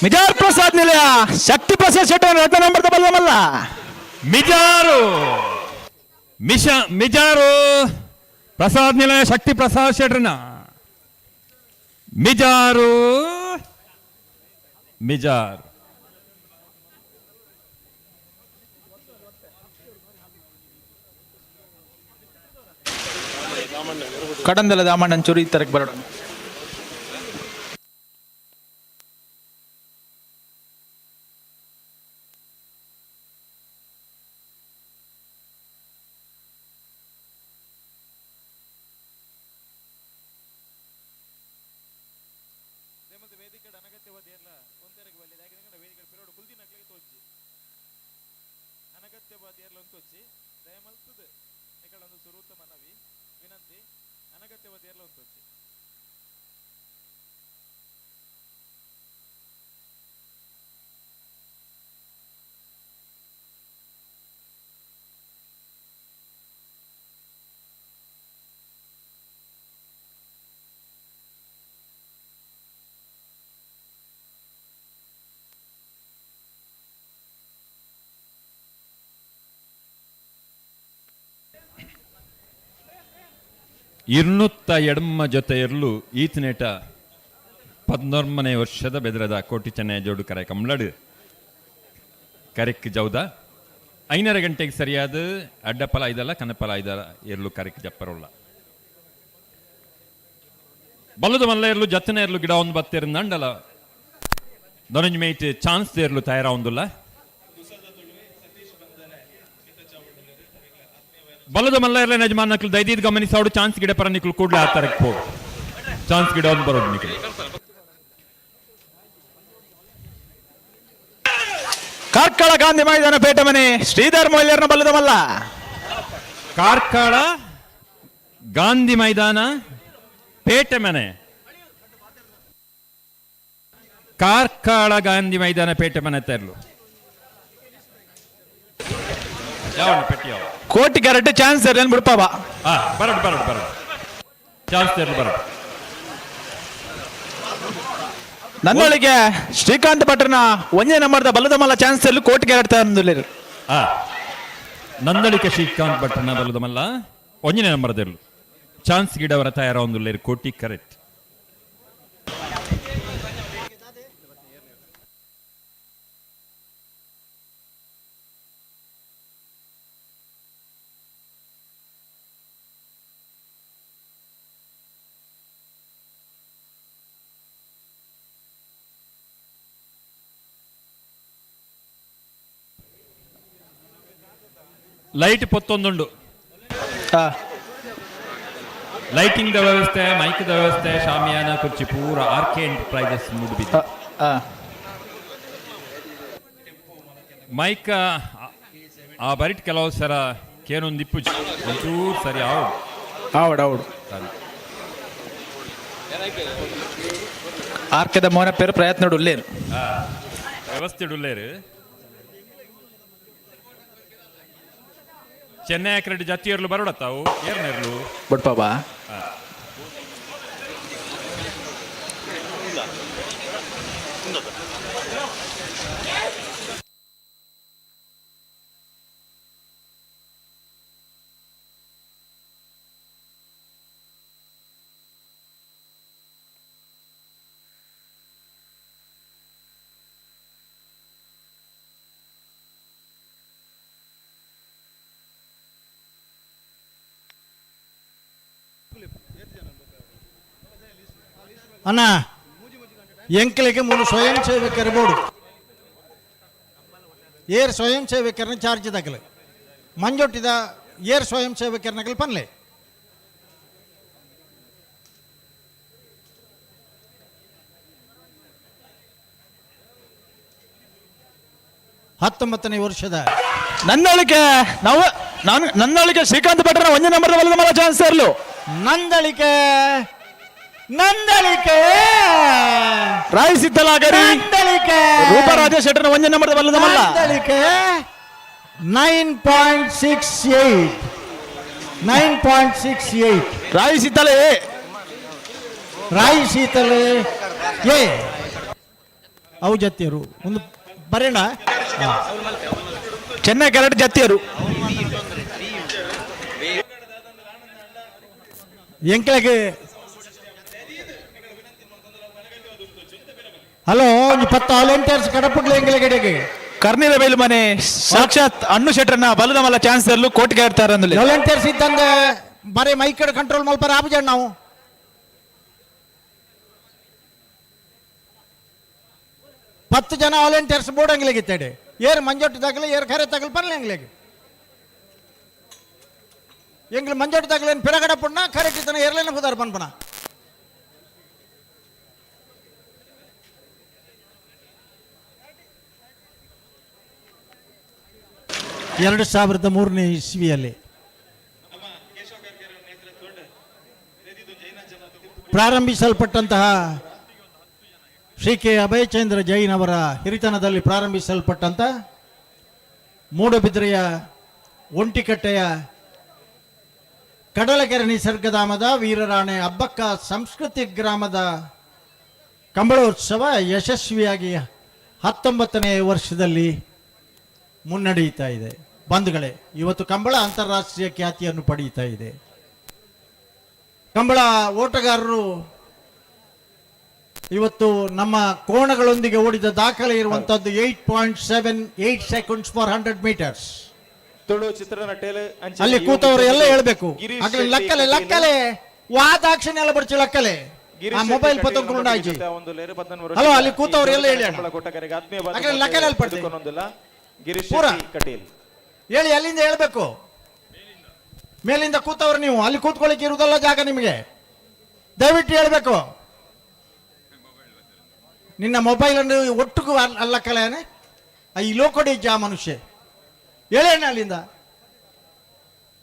ಮಿಜಾರ್ ಪ್ರಸಾದ್ ನಿಲಯ ಶಕ್ತಿ ಪ್ರಸಾದ್ ಶೆಟ್ಟಿ ರತ್ನ ನಂಬರ್ ಬಲ್ಲಮಲ್ಲ. ಮಿಜಾರು ಮಿಜಾರು ಪ್ರಸಾದ್ ನಿಲಯ ಶಕ್ತಿ ಪ್ರಸಾದ್ ಶೆಟ್ರನ ಮಿಜಾರು ಮಿಜಾರ್ ಕಡಂದಲ ದಾಮಣ್ಣನ್ ಚೂರು ಈ ತರಕ್ ಬರೋಣ. ಅನಗತ್ಯವಾದ ಏರ್ಲ ಒಂತೊಚ್ಚಿ ದಯಮಲ್ತದ ನಿಕಲೊಂದು ಸುರೂತ ಮನವಿ ವಿನಂತಿ ಅನಗತ್ಯವಾದ ಏರ್ಲ ಉಂತೊಚ್ಚಿ. ಇರ್ನುತ್ತ ಎಡಮ್ಮ ಜೊತೆ ಇರಲು ಈತನೇಟ 19ನೇ ವರ್ಷದ ಬೆದರದ ಕೋಟಿ ಚೆನ್ನೈ ಜೋಡು ಕರೆ ಕಮ್ಲಡು ಕರೆಕ್ ಜೌದ 5:30 ಗಂಟೆಗೆ ಸರಿಯಾದ ಅಡ್ಡಪಲ ಇದಲ್ಲ ಕನಪಲ ಇದಲ್ಲ ಎರ್ಲು ಕರೆಕ್ ಜಪ್ಪರುಳ್ಳ ಬಲ್ಲದ ಮಲ್ಲ ಎರ್ಲು ಜತ್ತನ ಎರ್ಲು ಗಿಡ ಒಂದು ಬತ್ತೇರು ನಂಡಲ ದೊನಂಜ್ ಮೇಟ್ ಚಾನ್ಸ್ ತೇರ್ಲು ತಯಾರ ಒಂದುಲ್ಲ ಬಲ್ಲದ ಮಲ್ಲ ಇರಲ ಯಜಮಾನಕ್ಲು ದೈದೀದ್ ಗಮನಿಸಾಡು ಚಾನ್ಸ್ ಗಿಡ ಪರ ನಿಕ್ಲು ಕೂಡಲೇ ಆ ತರಕ್ಕೆ ಹೋಗು ಚಾನ್ಸ್ ಗಿಡ ಒಂದು ಬರೋದು ನಿಕ್ಲು. ಕಾರ್ಕಳ ಗಾಂಧಿ ಮೈದಾನ ಪೇಟೆ ಮನೆ ಶ್ರೀಧರ್ ಮೊಯ್ಲಿಯರ್ನ ಬಲ್ಲದ ಮಲ್ಲ. ಕಾರ್ಕಳ ಗಾಂಧಿ ಮೈದಾನ ಪೇಟೆ ಮನೆ, ಕಾರ್ಕಳ ಗಾಂಧಿ ಮೈದಾನ ಪೇಟೆ ಮನೆ ತರಲು ಯಾವ ಪೆಟ್ಟಿ ಯಾವ ಕೋಟಿ ಕ್ಯಾರೆಟ್ ಚಾನ್ಸ್ ಏನ್ ಬಿಡ್ಪಾವ. ಬರಡು ಬರಡು ಬರಡು ಚಾನ್ಸ್ ತರಲು ಬರಡು. ನನ್ನೊಳಗೆ ಶ್ರೀಕಾಂತ್ ಭಟ್ರನ ಒಂದೇ ನಂಬರ್ದ ಬಲ್ಲದ ಮಲ್ಲ ಚಾನ್ಸ್ ತರಲು ಕೋಟಿ ಕ್ಯಾರೆಟ್ ತಂದಿಲ್ಲ. ನಂದಳಿಕೆ ಶ್ರೀಕಾಂತ್ ಭಟ್ರನ ಬಲ್ಲದ ಮಲ್ಲ ಒಂದನೇ ನಂಬರ್ದಿರಲು ಚಾನ್ಸ್ ಗಿಡವರ ತಯಾರ ಒಂದು ಕೋಟಿ ಕರೆಕ್ಟ್. ಲೈಟ್ ಪೊತ್ತೊಂದುಂಡು, ಲೈಟಿಂಗ್ the ವ್ಯವಸ್ಥೆ, ಮೈಕ್ the ವ್ಯವಸ್ಥೆ, ಶಾಮಿಯಾನ ಕುರ್ಚಿ ಪೂರ ಆರ್ ಕೆ ಎಂಟರ್ಪ್ರೈಸಸ್ ಮೂಡುಬಿದ್ದೆ. ಮೈಕ್ ಆ ಬರಿಟ್ ಕೆಲವು ಸರ ಕೇನೊಂದು ಇಪ್ಪುಜಿ ಒಂಚೂರು ಸರಿ ಆವಡು ಆವಡು ಆವಡು ಸರಿ. ಆರ್ಕೆದ ಮೋನ ಪೇರು ಪ್ರಯತ್ನ ಉಲ್ಲೇರು ವ್ಯವಸ್ಥೆ ಉಲ್ಲೇರು. ಚೆನ್ನೈ ಕ್ರೆಡ್ ಜತ್ತಿಯರ್ಲು ಬರೋಡ ತಾವು ಏರ್ನೇರ್ಲು ಬಡ್ಪಾಬಾ. ಅಣ್ಣ ಎಂಕ್ಲಿಗೆ ಮೂರು ಸ್ವಯಂ ಸೇವಕರ ಬೋರ್ಡು ಏರ್ ಸ್ವಯಂ ಸೇವಕರನ್ನ ಚಾರ್ಜ್ ತಗಲು ಮಂಜೊಟ್ಟಿದ ಏರ್ ಸ್ವಯಂ ಸೇವಕರನಗಲು ಪನ್ಲೆ. ಹತ್ತೊಂಬತ್ತನೇ ವರ್ಷದ ನನ್ನೊಳಗೆ ನಾವು ನಾನು ನನ್ನೊಳಗೆ ಶ್ರೀಕಾಂತ್ ಭಟ್ರನ ಒಂದೇ ನಂಬರ್ ಬಲ್ಲದ ಮಲ್ಲ ಚಾನ್ಸ್ ಇರಲು. ನಂದಳಿಕೆ ನಂದಳಿಕೆ ರಾಯ್ ಸಿದ್ದಲಾಗರಿ ನಂದಳಿಕೆ ರೂಪಾ ರಾಜೇಶ್ ಶೆಟ್ಟರ್ನ ಒಂದೇ ನಂಬರ್ ಬಲ್ಲದ ಮಲ್ಲ. ನಂದಳಿಕೆ 9.68 9.68. ರಾಯ್ ಸಿದ್ದಲೆ ರಾಯ್ ಶೀತಲೆ ಏ ಅವು ಜತ್ತಿಯರು ಒಂದು ಬರೇಣ. ಚೆನ್ನೈ ಕರೆಕ್ಟ್ ಜತ್ತಿಯರು. ಎಂಕ್ಲೆಗೆ ಹಲೋ ಒಂಜಿ 10 ವಾಲಂಟಿಯರ್ಸ್ ಕಡಪುಡ್ಲೆ ಎಂಕ್ಲೆಗೆ. ಕರ್ನಿಲ ಬೈಲು ಮನೆ ಸಾಕ್ಷಾತ್ ಅಣ್ಣು ಶೆಟ್ಟರ್ನ ಬಲದ ಮಲ್ಲ ಚಾನ್ಸ್ ತರಲು ಕೋಟಿಗೆ ಆಡ್ತಾರೆ ಅಂದ್ಲೆ. ವಾಲಂಟಿಯರ್ಸ್ ಇದ್ದಂಗೆ ಬರೀ ಮೈಕಡೆ ಕಂಟ್ರೋಲ್ ಮಲ್ಪರ ಆಪುಜಣ್ಣ ನಾವು. 10 ಜನ ವಾಲಂಟಿಯರ್ಸ್ ಬೋರ್ಡ್ ಅಂಗ್ಲಿಗೆ ಏರ್ ಮಂಜೊಟ್ಟು ತಗಲಿ ಏರ್ ಖರೆ ತಗಲಿ ಪನ್ಲೆ ಅಂಗ್ಲಿಗೆ ಎಂಗ್ಲು ಮಂಜೊಟ್ಟು ತಗಲಿ ಪಿರಗಡ ಪುಣ್ಣ ಖರೆ ಕಿತ್ತನ ಏರ್ಲೇನ ಪುದಾರ್ ಪನ್ಪನ. 2003ನೇ ಇಸ್ವಿಯಲ್ಲಿ ಪ್ರಾರಂಭಿಸಲ್ಪಟ್ಟಂತಹ ಶ್ರೀ ಕೆ ಅಭಯಚಂದ್ರ ಜೈನ್ ಅವರ ಹಿರಿತನದಲ್ಲಿ ಪ್ರಾರಂಭಿಸಲ್ಪಟ್ಟಂಥ ಮೂಡಬಿದ್ರೆಯ ಒಂಟಿಕಟ್ಟೆಯ ಕಡಲಕೆರೆ ನಿಸರ್ಗಧಾಮದ ವೀರರಾಣೆ ಅಬ್ಬಕ್ಕ ಸಂಸ್ಕೃತಿ ಗ್ರಾಮದ ಕಂಬಳೋತ್ಸವ ಯಶಸ್ವಿಯಾಗಿ 19ನೇ ವರ್ಷದಲ್ಲಿ ಮುನ್ನಡೆಯುತ್ತಾ ಇದೆ. ಬಂಧುಗಳೇ, ಇವತ್ತು ಕಂಬಳ ಅಂತಾರಾಷ್ಟ್ರೀಯ ಖ್ಯಾತಿಯನ್ನು ಪಡೆಯುತ್ತಾ ಇದೆ. ಕಂಬಳ ಓಟಗಾರರು ಇವತ್ತು ನಮ್ಮ ಕೋಣಗಳೊಂದಿಗೆ ಓಡಿದ ದಾಖಲೆ ಇರುವಂತದ್ದು 8.78 ಸೆಕೆಂಡ್ಸ್ ಫಾರ್ 100 ಮೀಟರ್ಸ್. ತುಳು ಚಿತ್ರನಟೇಲು ಅಂಚನೆ ಅಲ್ಲಿ ಯುವ ಕೂತವರು ಎಲ್ಲ ಮುಖ್ಯಮಂತ್ರಿ ಹೇಳ್ಬೇಕು. ಗಿರೀಶ್ ಆಗಲೇ ಶೆಟ್ಟಿ ಲಕ್ಕಲೆ ಕಟೀಲು. ಲಕ್ಕಲೆ ವಾದಾಕ್ಷಣ ಎಲ್ಲ ಬರ್ಚಿ ಲಕ್ಕಲೆ. ಗಿರೀಶ್ ಆ ಶೆಟ್ಟಿ ಮೊಬೈಲ್ ಕಟೀಲು ಪತ್ತೊಂದು ನಮ್ಮೊಟ್ಟಿಗೆ ಆಯ್ತು. ಜೊತೆ ಒಂದು ಲೇರು ಪದ್ಮನಾಭ ಹಲೋ, ಅಲ್ಲಿ ಈ ಕೂತವರು ಎಲ್ಲ ಹೇಳಿ ಕಂಬಳ ಕೂಟಗಾರಿಗೆ ಆತ್ಮೀಯವಾದ ಆಗಲೇ ಲಕ್ಕಲೆ ಅಲ್ಲಿ ಪಡ್ತೀನಿ. ಎದುರ್ಕೊಂಡೊಂದಿಲ್ಲ. ಗಿರೀಶ್ ಪೂರ. ಶೆಟ್ಟಿ ಕಟೀಲ್ ಹೇಳಿ, ಅಲ್ಲಿಂದ ಹೇಳ್ಬೇಕು. ಮೇಲಿಂದ ಕೂತವರು ನೀವು ಅಲ್ಲಿ ಕೂತ್ಕೊಳ್ಳಿಕ್ಕೆ ಇರುವುದಲ್ಲ ಜಾಗ ನಿಮಗೆ, ದಯವಿಟ್ಟು ಹೇಳ್ಬೇಕು. ನಿನ್ನ ಮೊಬೈಲ್ ಅನ್ನು ಒಟ್ಟಿಗೂ ಅಲ್ಲ ಕಲೆಯಾನೆ ಈ ಲೋಕಡಿ ಜಾ ಮನುಷ್ಯ ಹೇಳೇಣ ಅಲ್ಲಿಂದ.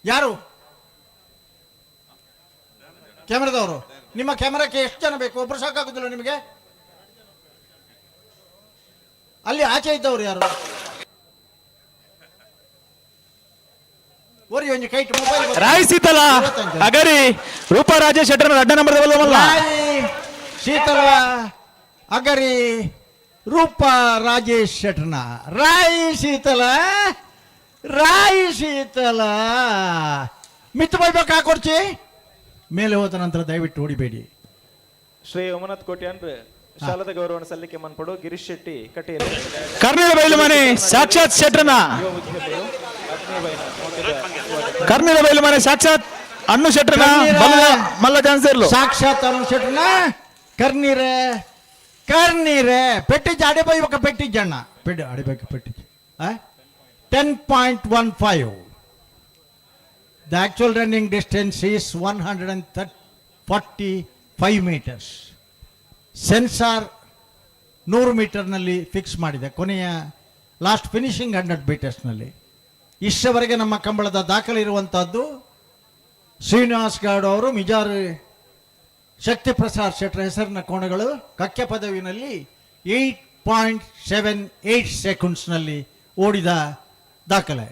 ಯಾರು ಕ್ಯಾಮ್ರಾದವರು? ನಿಮ್ಮ ಕ್ಯಾಮ್ರಾಕ್ಕೆ ಎಷ್ಟು ಜನ ಬೇಕು? ಒಬ್ರು ಸಾಕಾಗುದಿಲ್ಲ ನಿಮಗೆ. ಅಲ್ಲಿ ಆಚೆ ಇದ್ದವರು ಯಾರು? ಓರಿ ಒಂಜಿ ಕೈಟ್ ಮೊಬೈಲ್ ಬರ್ತದೆ. ರಾಯ್ ಸೀತಲ ಅಗರಿ ರೂಪಾ ರಾಜೇಶ್ ಶೆಟ್ಟರ್ ಅಡ್ಡ ನಂಬರ್ ಬಲ್ಲ. ರಾಯ್ ಶೀತಲ ಅಗರಿ ರೂಪಾ ರಾಜೇಶ್ ಶೆಟ್ಟರ್ನ. ರಾಯ್ ಶೀತಲ, ರಾಯ್ ಶೀತಲ ಮಿತ್ತು ಬೈಬೇಕು ಹಾಕೊಡ್ಚಿ. ಮೇಲೆ ಹೋದ ನಂತರ ದಯವಿಟ್ಟು ಹೊಡಿಬೇಡಿ. ಶ್ರೀ ಉಮನಾಥ್ ಕೋಟ್ಯಾನ್ ಶಾಲದ ಗೌರವವನ್ನು ಸಲ್ಲಿಕೆ ಮನ್ಪಡು ಗಿರೀಶ್ ಶೆಟ್ಟಿ ಕಟೀಲ್. ಕರ್ನೀಲ ಬೈಲು ಮನೆ ಸಾಕ್ಷಾತ್ ಶೆಟ್ರನ. ಕರ್ನೀಲ ಬೈಲು ಮನೆ ಸಾಕ್ಷಾತ್ ಅಣ್ಣು ಶೆಟ್ರನ ಮಲ್ಲ ಮಲ್ಲ ಚಾನ್ಸರ್ಲು. ಸಾಕ್ಷಾತ್ ಅಣ್ಣು ಶೆಟ್ರನ. ಕರ್ನೀರೆ ಕರ್ನೀರೆ ಪೆಟ್ಟಿಜ್ಜ ಅಡಿಬೈಬೇಕ ಪೆಟ್ಟಿಜ್ಜಣ್ಣ Ed ಅಡಿಬೇಕು ಪೆಟ್ಟಿಜ್ಜ. 10.15. The actual running distance is 145 meters. Sensor 100 ಮೀಟರ್ನಲ್ಲಿ fix ಮಾಡಿದೆ, ಕೊನೆಯ ಲಾಸ್ಟ್ ಫಿನಿಶಿಂಗ್ 100 ಮೀಟರ್ಸ್ನಲ್ಲಿ. ಇಷ್ಟವರೆಗೆ ನಮ್ಮ ಕಂಬಳದ ದಾಖಲೆ ಇರುವಂಥದ್ದು ಶ್ರೀನಿವಾಸ್ ಗೌಡ ಅವರು ಮಿಜಾರ್ ಶಕ್ತಿ ಪ್ರಸಾದ್ ಶೆಟ್ಟರ್ ಹೆಸರಿನ ಕೋಣಗಳು ಕಕ್ಕೆ ಪದವಿನಲ್ಲಿ 8.78 ಸೆಕೆಂಡ್ಸ್ನಲ್ಲಿ ಓಡಿದ ದಾಖಲೆ.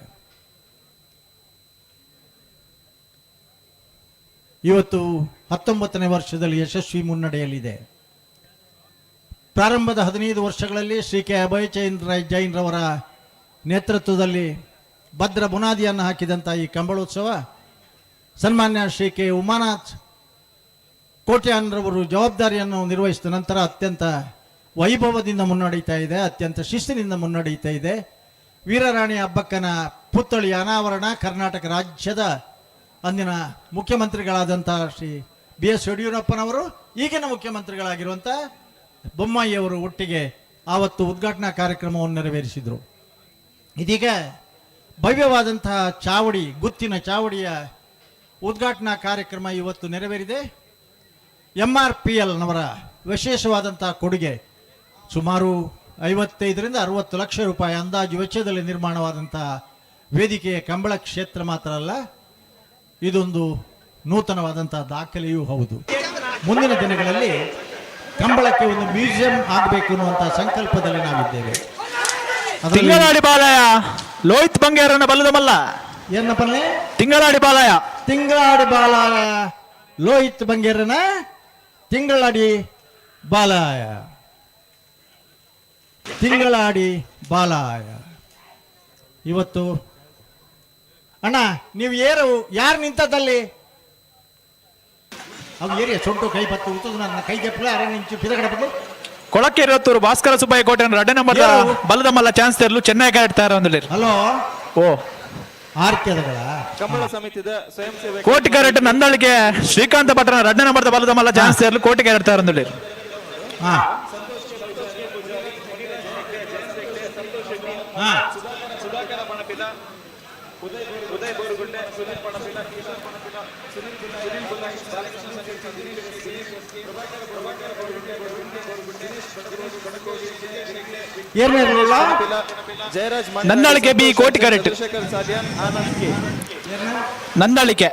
ಇವತ್ತು 19ನೇ ವರ್ಷದಲ್ಲಿ ಯಶಸ್ವಿ ಮುನ್ನಡೆಯಲ್ಲಿದೆ. ಪ್ರಾರಂಭದ 15 ವರ್ಷಗಳಲ್ಲಿ ಶ್ರೀ ಕೆ ಅಭಯಚಂದ್ರ ಜೈನ್ರವರ ನೇತೃತ್ವದಲ್ಲಿ ಭದ್ರ ಬುನಾದಿಯನ್ನು ಹಾಕಿದಂಥ ಈ ಕಂಬಳೋತ್ಸವ ಸನ್ಮಾನ್ಯ ಶ್ರೀ ಕೆ ಉಮಾನಾಥ್ ಕೋಟ್ಯಾನ್ರವರು ಜವಾಬ್ದಾರಿಯನ್ನು ನಿರ್ವಹಿಸಿದ ನಂತರ ಅತ್ಯಂತ ವೈಭವದಿಂದ ಮುನ್ನಡೆಯುತ್ತಾ ಇದೆ, ಅತ್ಯಂತ ಶಿಸ್ತಿನಿಂದ ಮುನ್ನಡೆಯುತ್ತಾ ಇದೆ. ವೀರರಾಣಿ ಹಬ್ಬಕ್ಕನ ಪುತ್ಥಳಿ ಅನಾವರಣ ಕರ್ನಾಟಕ ರಾಜ್ಯದ ಅಂದಿನ ಮುಖ್ಯಮಂತ್ರಿಗಳಾದಂಥ ಶ್ರೀ ಬಿ ಎಸ್ ಯಡಿಯೂರಪ್ಪನವರು, ಈಗಿನ ಮುಖ್ಯಮಂತ್ರಿಗಳಾಗಿರುವಂಥ ಬೊಮ್ಮಾಯಿಯವರು ಒಟ್ಟಿಗೆ ಆವತ್ತು ಉದ್ಘಾಟನಾ ಕಾರ್ಯಕ್ರಮವನ್ನು ನೆರವೇರಿಸಿದರು. ಇದೀಗ ಭವ್ಯವಾದಂತಹ ಚಾವಡಿ, ಗುತ್ತಿನ ಚಾವಡಿಯ ಉದ್ಘಾಟನಾ ಕಾರ್ಯಕ್ರಮ ಇವತ್ತು ನೆರವೇರಿದೆ. ಎಂ ಆರ್ ಪಿ ಎಲ್ನವರ ವಿಶೇಷವಾದಂಥ ಕೊಡುಗೆ ಸುಮಾರು 55ರಿಂದ 60 ಲಕ್ಷ ರೂಪಾಯಿ ಅಂದಾಜು ವೆಚ್ಚದಲ್ಲಿ ನಿರ್ಮಾಣವಾದಂಥ ವೇದಿಕೆಯ ಕಂಬಳ ಕ್ಷೇತ್ರ ಮಾತ್ರ ಅಲ್ಲ, ಇದೊಂದು ನೂತನವಾದಂಥ ದಾಖಲೆಯೂ ಹೌದು. ಮುಂದಿನ ದಿನಗಳಲ್ಲಿ ಕಂಬಳಕ್ಕೆ ಒಂದು ಮ್ಯೂಸಿಯಂ ಆಗಬೇಕು ಅನ್ನುವಂಥ ಸಂಕಲ್ಪದಲ್ಲಿ ನಾವಿದ್ದೇವೆ. ತಿಂಗಳಾಡಿ ಬಾಲಯ ಲೋಹಿತ್ ಬಂಗೇರನ್ನ ಬಲ್ಲದಮಲ್ಲ. ಏನಪ್ಪನೇ? ತಿಂಗಳಾಡಿ ಬಾಲಯ. ತಿಂಗಳಾಡಿ ಬಾಲಾಯ ಲೋಹಿತ್ ಬಂಗೇರನ ತಿಂಗಳಾಡಿ ಬಾಲಾಯ, ತಿಂಗಳಾಡಿ ಬಾಲಾಯ. ಇವತ್ತು ಅಣ್ಣ ನೀವು ಏರು ಯಾರು ನಿಂತದ್ದಲ್ಲಿ ಅವು ಏರಿಯ ಸೊಂಟು ಕೈ ಬತ್ತು ಉತ್ತದ ನನ್ನ ಕೈ ಜಪ್ಪಲ ಅರೆ ನಿಂಚು ಬಿದಗಡೆ ಬಂದು ಕೊಳಕೆರತ್ತೂರು ಭಾಸ್ಕರ ಸುಬ್ಬಯ್ಯ ಕೋಟೆ ರಡ್ಡ ನಂಬರ್ ಬಲದಮಲ್ಲ ಚಾನ್ಸ್ ತರಲು ಚೆನ್ನೈ ಕ್ಯಾರೆಟ್ ಒಂದು. ಹಲೋ ಓ ಆರ್ಕೆದಗಳ ಕಂಬಳ ಸಮಿತಿದ ಸ್ವಯಂ ಸೇವಕ ಕೋಟಿ ಕ್ಯಾರೆಟ್ ನಂದಳಿಕೆ ಶ್ರೀಕಾಂತ ಭಟ್ರನ ರಡ್ಡ ನಂಬರ್ ಬಲದಮಲ್ಲ ಚಾನ್ಸ್ ತರಲು ಕೋಟಿ ಕ್ಯಾರೆಟ್ ತಯಾರು. ಏನಿರಲಿಲ್ಲ ನಂದಳಿಕೆ ಬಿ ಕೋಟಿ ಕರೆಕ್ಟ್. Nandalike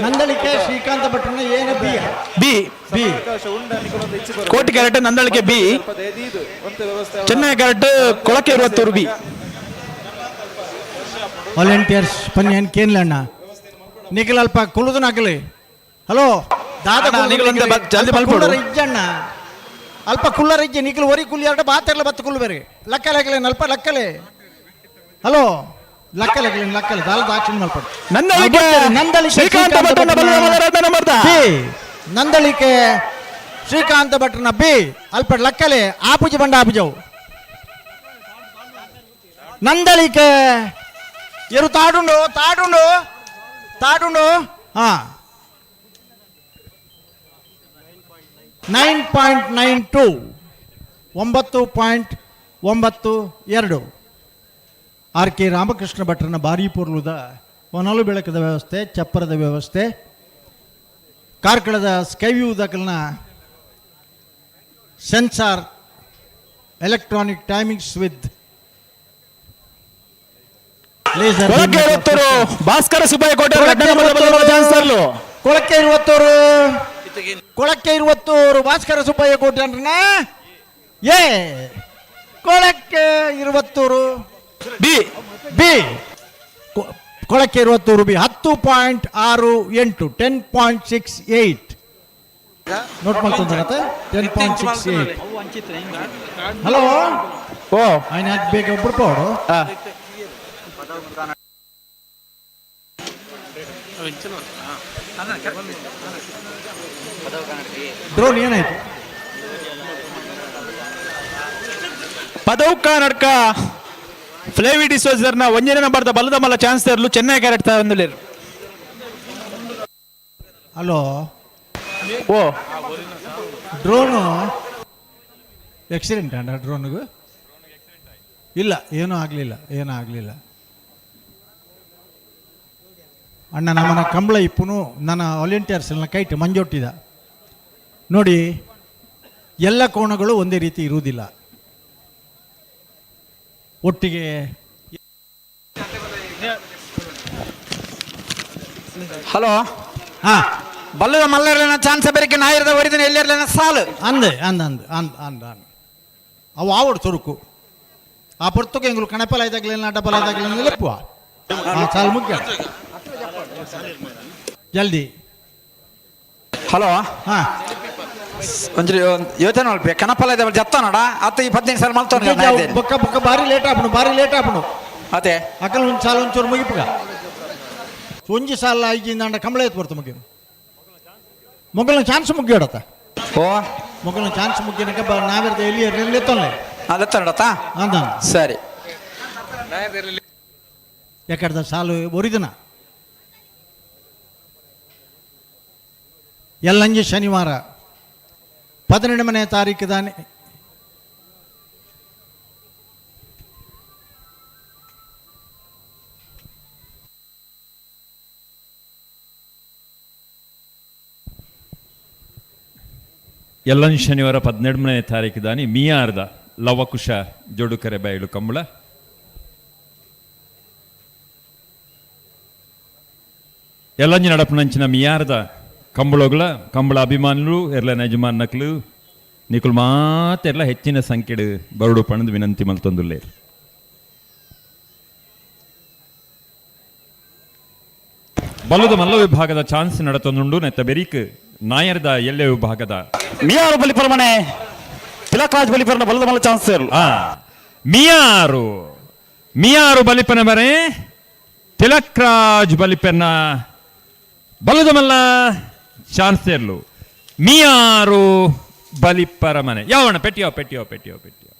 Nandalike Srikanth ಭಟ್ರನ ಏನ B B B Koti correct Nandalike B Chennai correct Kolake Iruvattur B volunteers ಪನ್ಯನ್ ಕೇನ್ಲಣ್ಣ Nikhil ಅಲ್ಪ ಕುಲುದು ನಕಲಿ ಹಲೋ ದಾದ ಅಣ್ಣ, ನಿಖಿಲ್ ಒಂತೆ ಜಲ್ದಿ ಬಲ್ಪೊಡು. ಇಜ್ಜಣ್ಣ ಅಲ್ಪ ಕುಲ್ಲರ ಇಜ್ಜೆ ನಿಖಿಲ್ ಒರಿ ಕುಲ್ಲಿ ಎರಡು ಬಾತೆರ್ಲ ಬತ್ತು ಕುಲ್ಲು ಬೇರೆ ಲಕ್ಕಲೆ ಅಲ್ಪ ಲಕ್ಕಲೆ ಹಲೋ ಲಕ್ಕಲೆ ಲಕ್ಕಲೆ ದಾಲ ದಾಕ್ಷಿಣ ಮಲ್ಪಡು ನಂದಳಿಕೆ ನಂದಳಿಕೆ ಶ್ರೀಕಾಂತ ಭಟ್ರನ ಬಲದ ಎರಡನೇ ನಂಬರ್ದ ಬಿ ನಂದಳಿಕೆ ಶ್ರೀಕಾಂತ ಭಟ್ರನ ಬಿ ಅಲ್ಪ ಲಕ್ಕಲೆ ಆಪುಜಿ ಬಂಡ ಆಪುಜವು ನಂದಳಿಕೆ ಎರು ತಾಡುಂಡು ತಾಡುಂಡು ತಾಡುಂಡು ಹಾ 9.92 9.92 ಆರ್ ಕೆ ರಾಮಕೃಷ್ಣ ಭಟ್ರನ ಭಾರೀ ಪೊರ್ಲುದ ಒನಲು ಬೆಳಕದ ವ್ಯವಸ್ಥೆ, ಚಪ್ಪರದ ವ್ಯವಸ್ಥೆ, ಕಾರ್ಕಳದ ಸ್ಕೈವ್ಯೂ ದಕಲ್ನ sensor electronic timings with laser. Kolake Iruvattur Bhaskara Subbaiah Kote Kolake Iruvattur Kolake Iruvattur Bhaskara Subbaiah Kote A Kolake Iruvattur B B Kolake Iruvattur B 10.68 10.68 note ಮಾಡ್ಕೊಂಡಾರತ್ತೆ 10.68. Hello ಓ ఆయన ಬೇಗ ಒಬ್ಬರು ಪೋಡು. ಡ್ರೋನ್ ಏನಾಯ್ತು? ಪದೌಕ ನಡ್ಕ ಫ್ಲೇವಿ ಡಿಸೋಜರ್ನ ಒಂಜನೇ ನಂಬರ್ದ ಬಲದ ಮಲ್ಲ ಚಾನ್ಸ್ ತರಲು ಚೆನ್ನೈ ಕ್ಯಾರೆಟ್ ತಂದುಲೇರು. ಹಲೋ ಓ drone accident ಅಂಡ ಡ್ರೋನ್ಗೂ ಇಲ್ಲ, ಏನೂ ಆಗಲಿಲ್ಲ, ಏನೂ ಆಗಲಿಲ್ಲ. ಅಣ್ಣ ನಮ್ಮನ ಕಂಬಳ ಇಪ್ಪುನು ನನ್ನ ವಾಲಂಟಿಯರ್ಸ್ ಎಲ್ಲ ಕೈಟ್ ಮಂಜೊಟ್ಟಿದ ನೋಡಿ. ಎಲ್ಲ ಕೋಣಗಳು ಒಂದೇ ರೀತಿ ಇರುವುದಿಲ್ಲ. ಒಟ್ಟಿಗೆ ಹಲೋ ಹಾ ಬಲ್ಲದ ಮಲ್ಲರ್ಲೇನ ಚಾನ್ಸ್ ಬೇರೆ ನಾಯಿರದ ಒರಿದಿನ ಎಲ್ಲಿರ್ಲೇನ ಸಾಲು ಅಂದೆ ಅಂದ ಅಂದ ಅಂದ ಅಂದ ಅಂದ ಅವು ಆವಡು ಚುರುಕು ಆ ಪೊರ್ತುಗೆ ಎಂಗುಲು ಕಣಪಲ ಆಯ್ತಾಗ್ಲಿಲ್ಲ ಡಬಲ್ ಆಯ್ತಾಗ್ಲಿಲ್ಲ ಲೆಪ್ಪುವ ಆ ಸಾಲು ಮುಖ್ಯ ಜಲ್ದಿ. ಹಲೋ ಹಾ ಒಂಚೂರು ಯೋಚನೆ ಮಲ್ಪ ಕಣಪಲ ಇದೆ ಜತ್ತ ನೋಡ ಅತ್ತ ಈ 15 ಸಾಲ ಮಲ್ತೋಣ ಬೊಕ್ಕ ಬೊಕ್ಕ ಭಾರಿ ಲೇಟ್ ಆಪುಂಡು, ಭಾರಿ ಲೇಟ್ ಆಪುಂಡು. ಅದೇ ಅಕಲ್ ಒಂದು ಸಾಲ ಒಂಚೂರು ಮುಗಿಪುಗ ಒಂಜಿ ಸಾಲ ಐಜಿಂದ ಕಂಬಳ ಎತ್ತು ಬರ್ತು ಮುಗಿ ಮೊಗಲ್ನ ಚಾನ್ಸ್ ಮುಗ್ಗಿಡತ್ತ. ಓ ಮೊಗಲ್ನ ಚಾನ್ಸ್ ಮುಗ್ಗಿನಕ ನಾವಿರ್ದ ಎಲ್ಲಿ ಎಲ್ಲಿ ಎತ್ತೊಲ್ಲೆ ಅಲ್ಲತ್ತೋಡತ್ತ ಅಂದ ಸರಿ. ಯಾಕಡ್ದ ಸಾಲು ಒರಿದಿನ ಎಲ್ಲಂಜಿ ಶನಿವಾರ 18ನೇ ತಾರೀಕು ದಾನೆ ಎಲ್ಲಂಜಿ ಶನಿವಾರ 18ನೇ ತಾರೀಕು ದಾನಿ ಮಿಯಾರ್ದ ಲವಕುಶ ಜೋಡುಕರೆ ಬಯಲು ಕಂಬಳ ಎಲ್ಲಂಜಿ ನಡಪನಂಚಿನ ಮಿಯಾರ್ದ ಕಂಬಳೋಗಳ ಕಂಬಳ ಅಭಿಮಾನುలు ಎರ್ಲ ಯಜಮಾನ್ ನಕ್ಲು ನಿಕುಲ್ ಮಾತೆರ್ಲ ಹೆಚ್ಚಿನ ಸಂಖ್ಯೆಡು ಬರಡು ಪಣದು ವಿನಂತಿ ಮಲ್ತೊಂದುಲ್ಲೇರು. ಬಲ್ಲದ ಮಲ್ಲ ವಿಭಾಗದ ಚಾನ್ಸ್ ನಡತೊಂದುಂಡು ನೆತ್ತ ಬೆರೀಕ್ ನಾಯರ್ದ ಎಲ್ಲೆ ವಿಭಾಗದ ಮಿಯಾರು ಬಲಿಪರ ಮನೆ ತಿಲಕ್ ರಾಜ್ ಬಲಿಪರನ ಬಲ್ಲದ ಮಲ್ಲ ಚಾನ್ಸ್ ಮಿಯಾರು ಮಿಯಾರು ಬಲಿಪನ ಬರೆ ತಿಲಕ್ ರಾಜ್ ಬಲಿಪನ ಬಲ್ಲದ ಮಲ್ಲ ಚಾನ್ಸ್ ಇರಲು ಮಿಯಾರು ಬಲಿಪರ ಮನೆ ಯಾವಣ್ಣ ಪೆಟ್ಟಿಯೋ ಪೆಟ್ಟಿಯೋ ಪೆಟ್ಟಿಯೋ ಪೆಟ್ಟಿಯೋ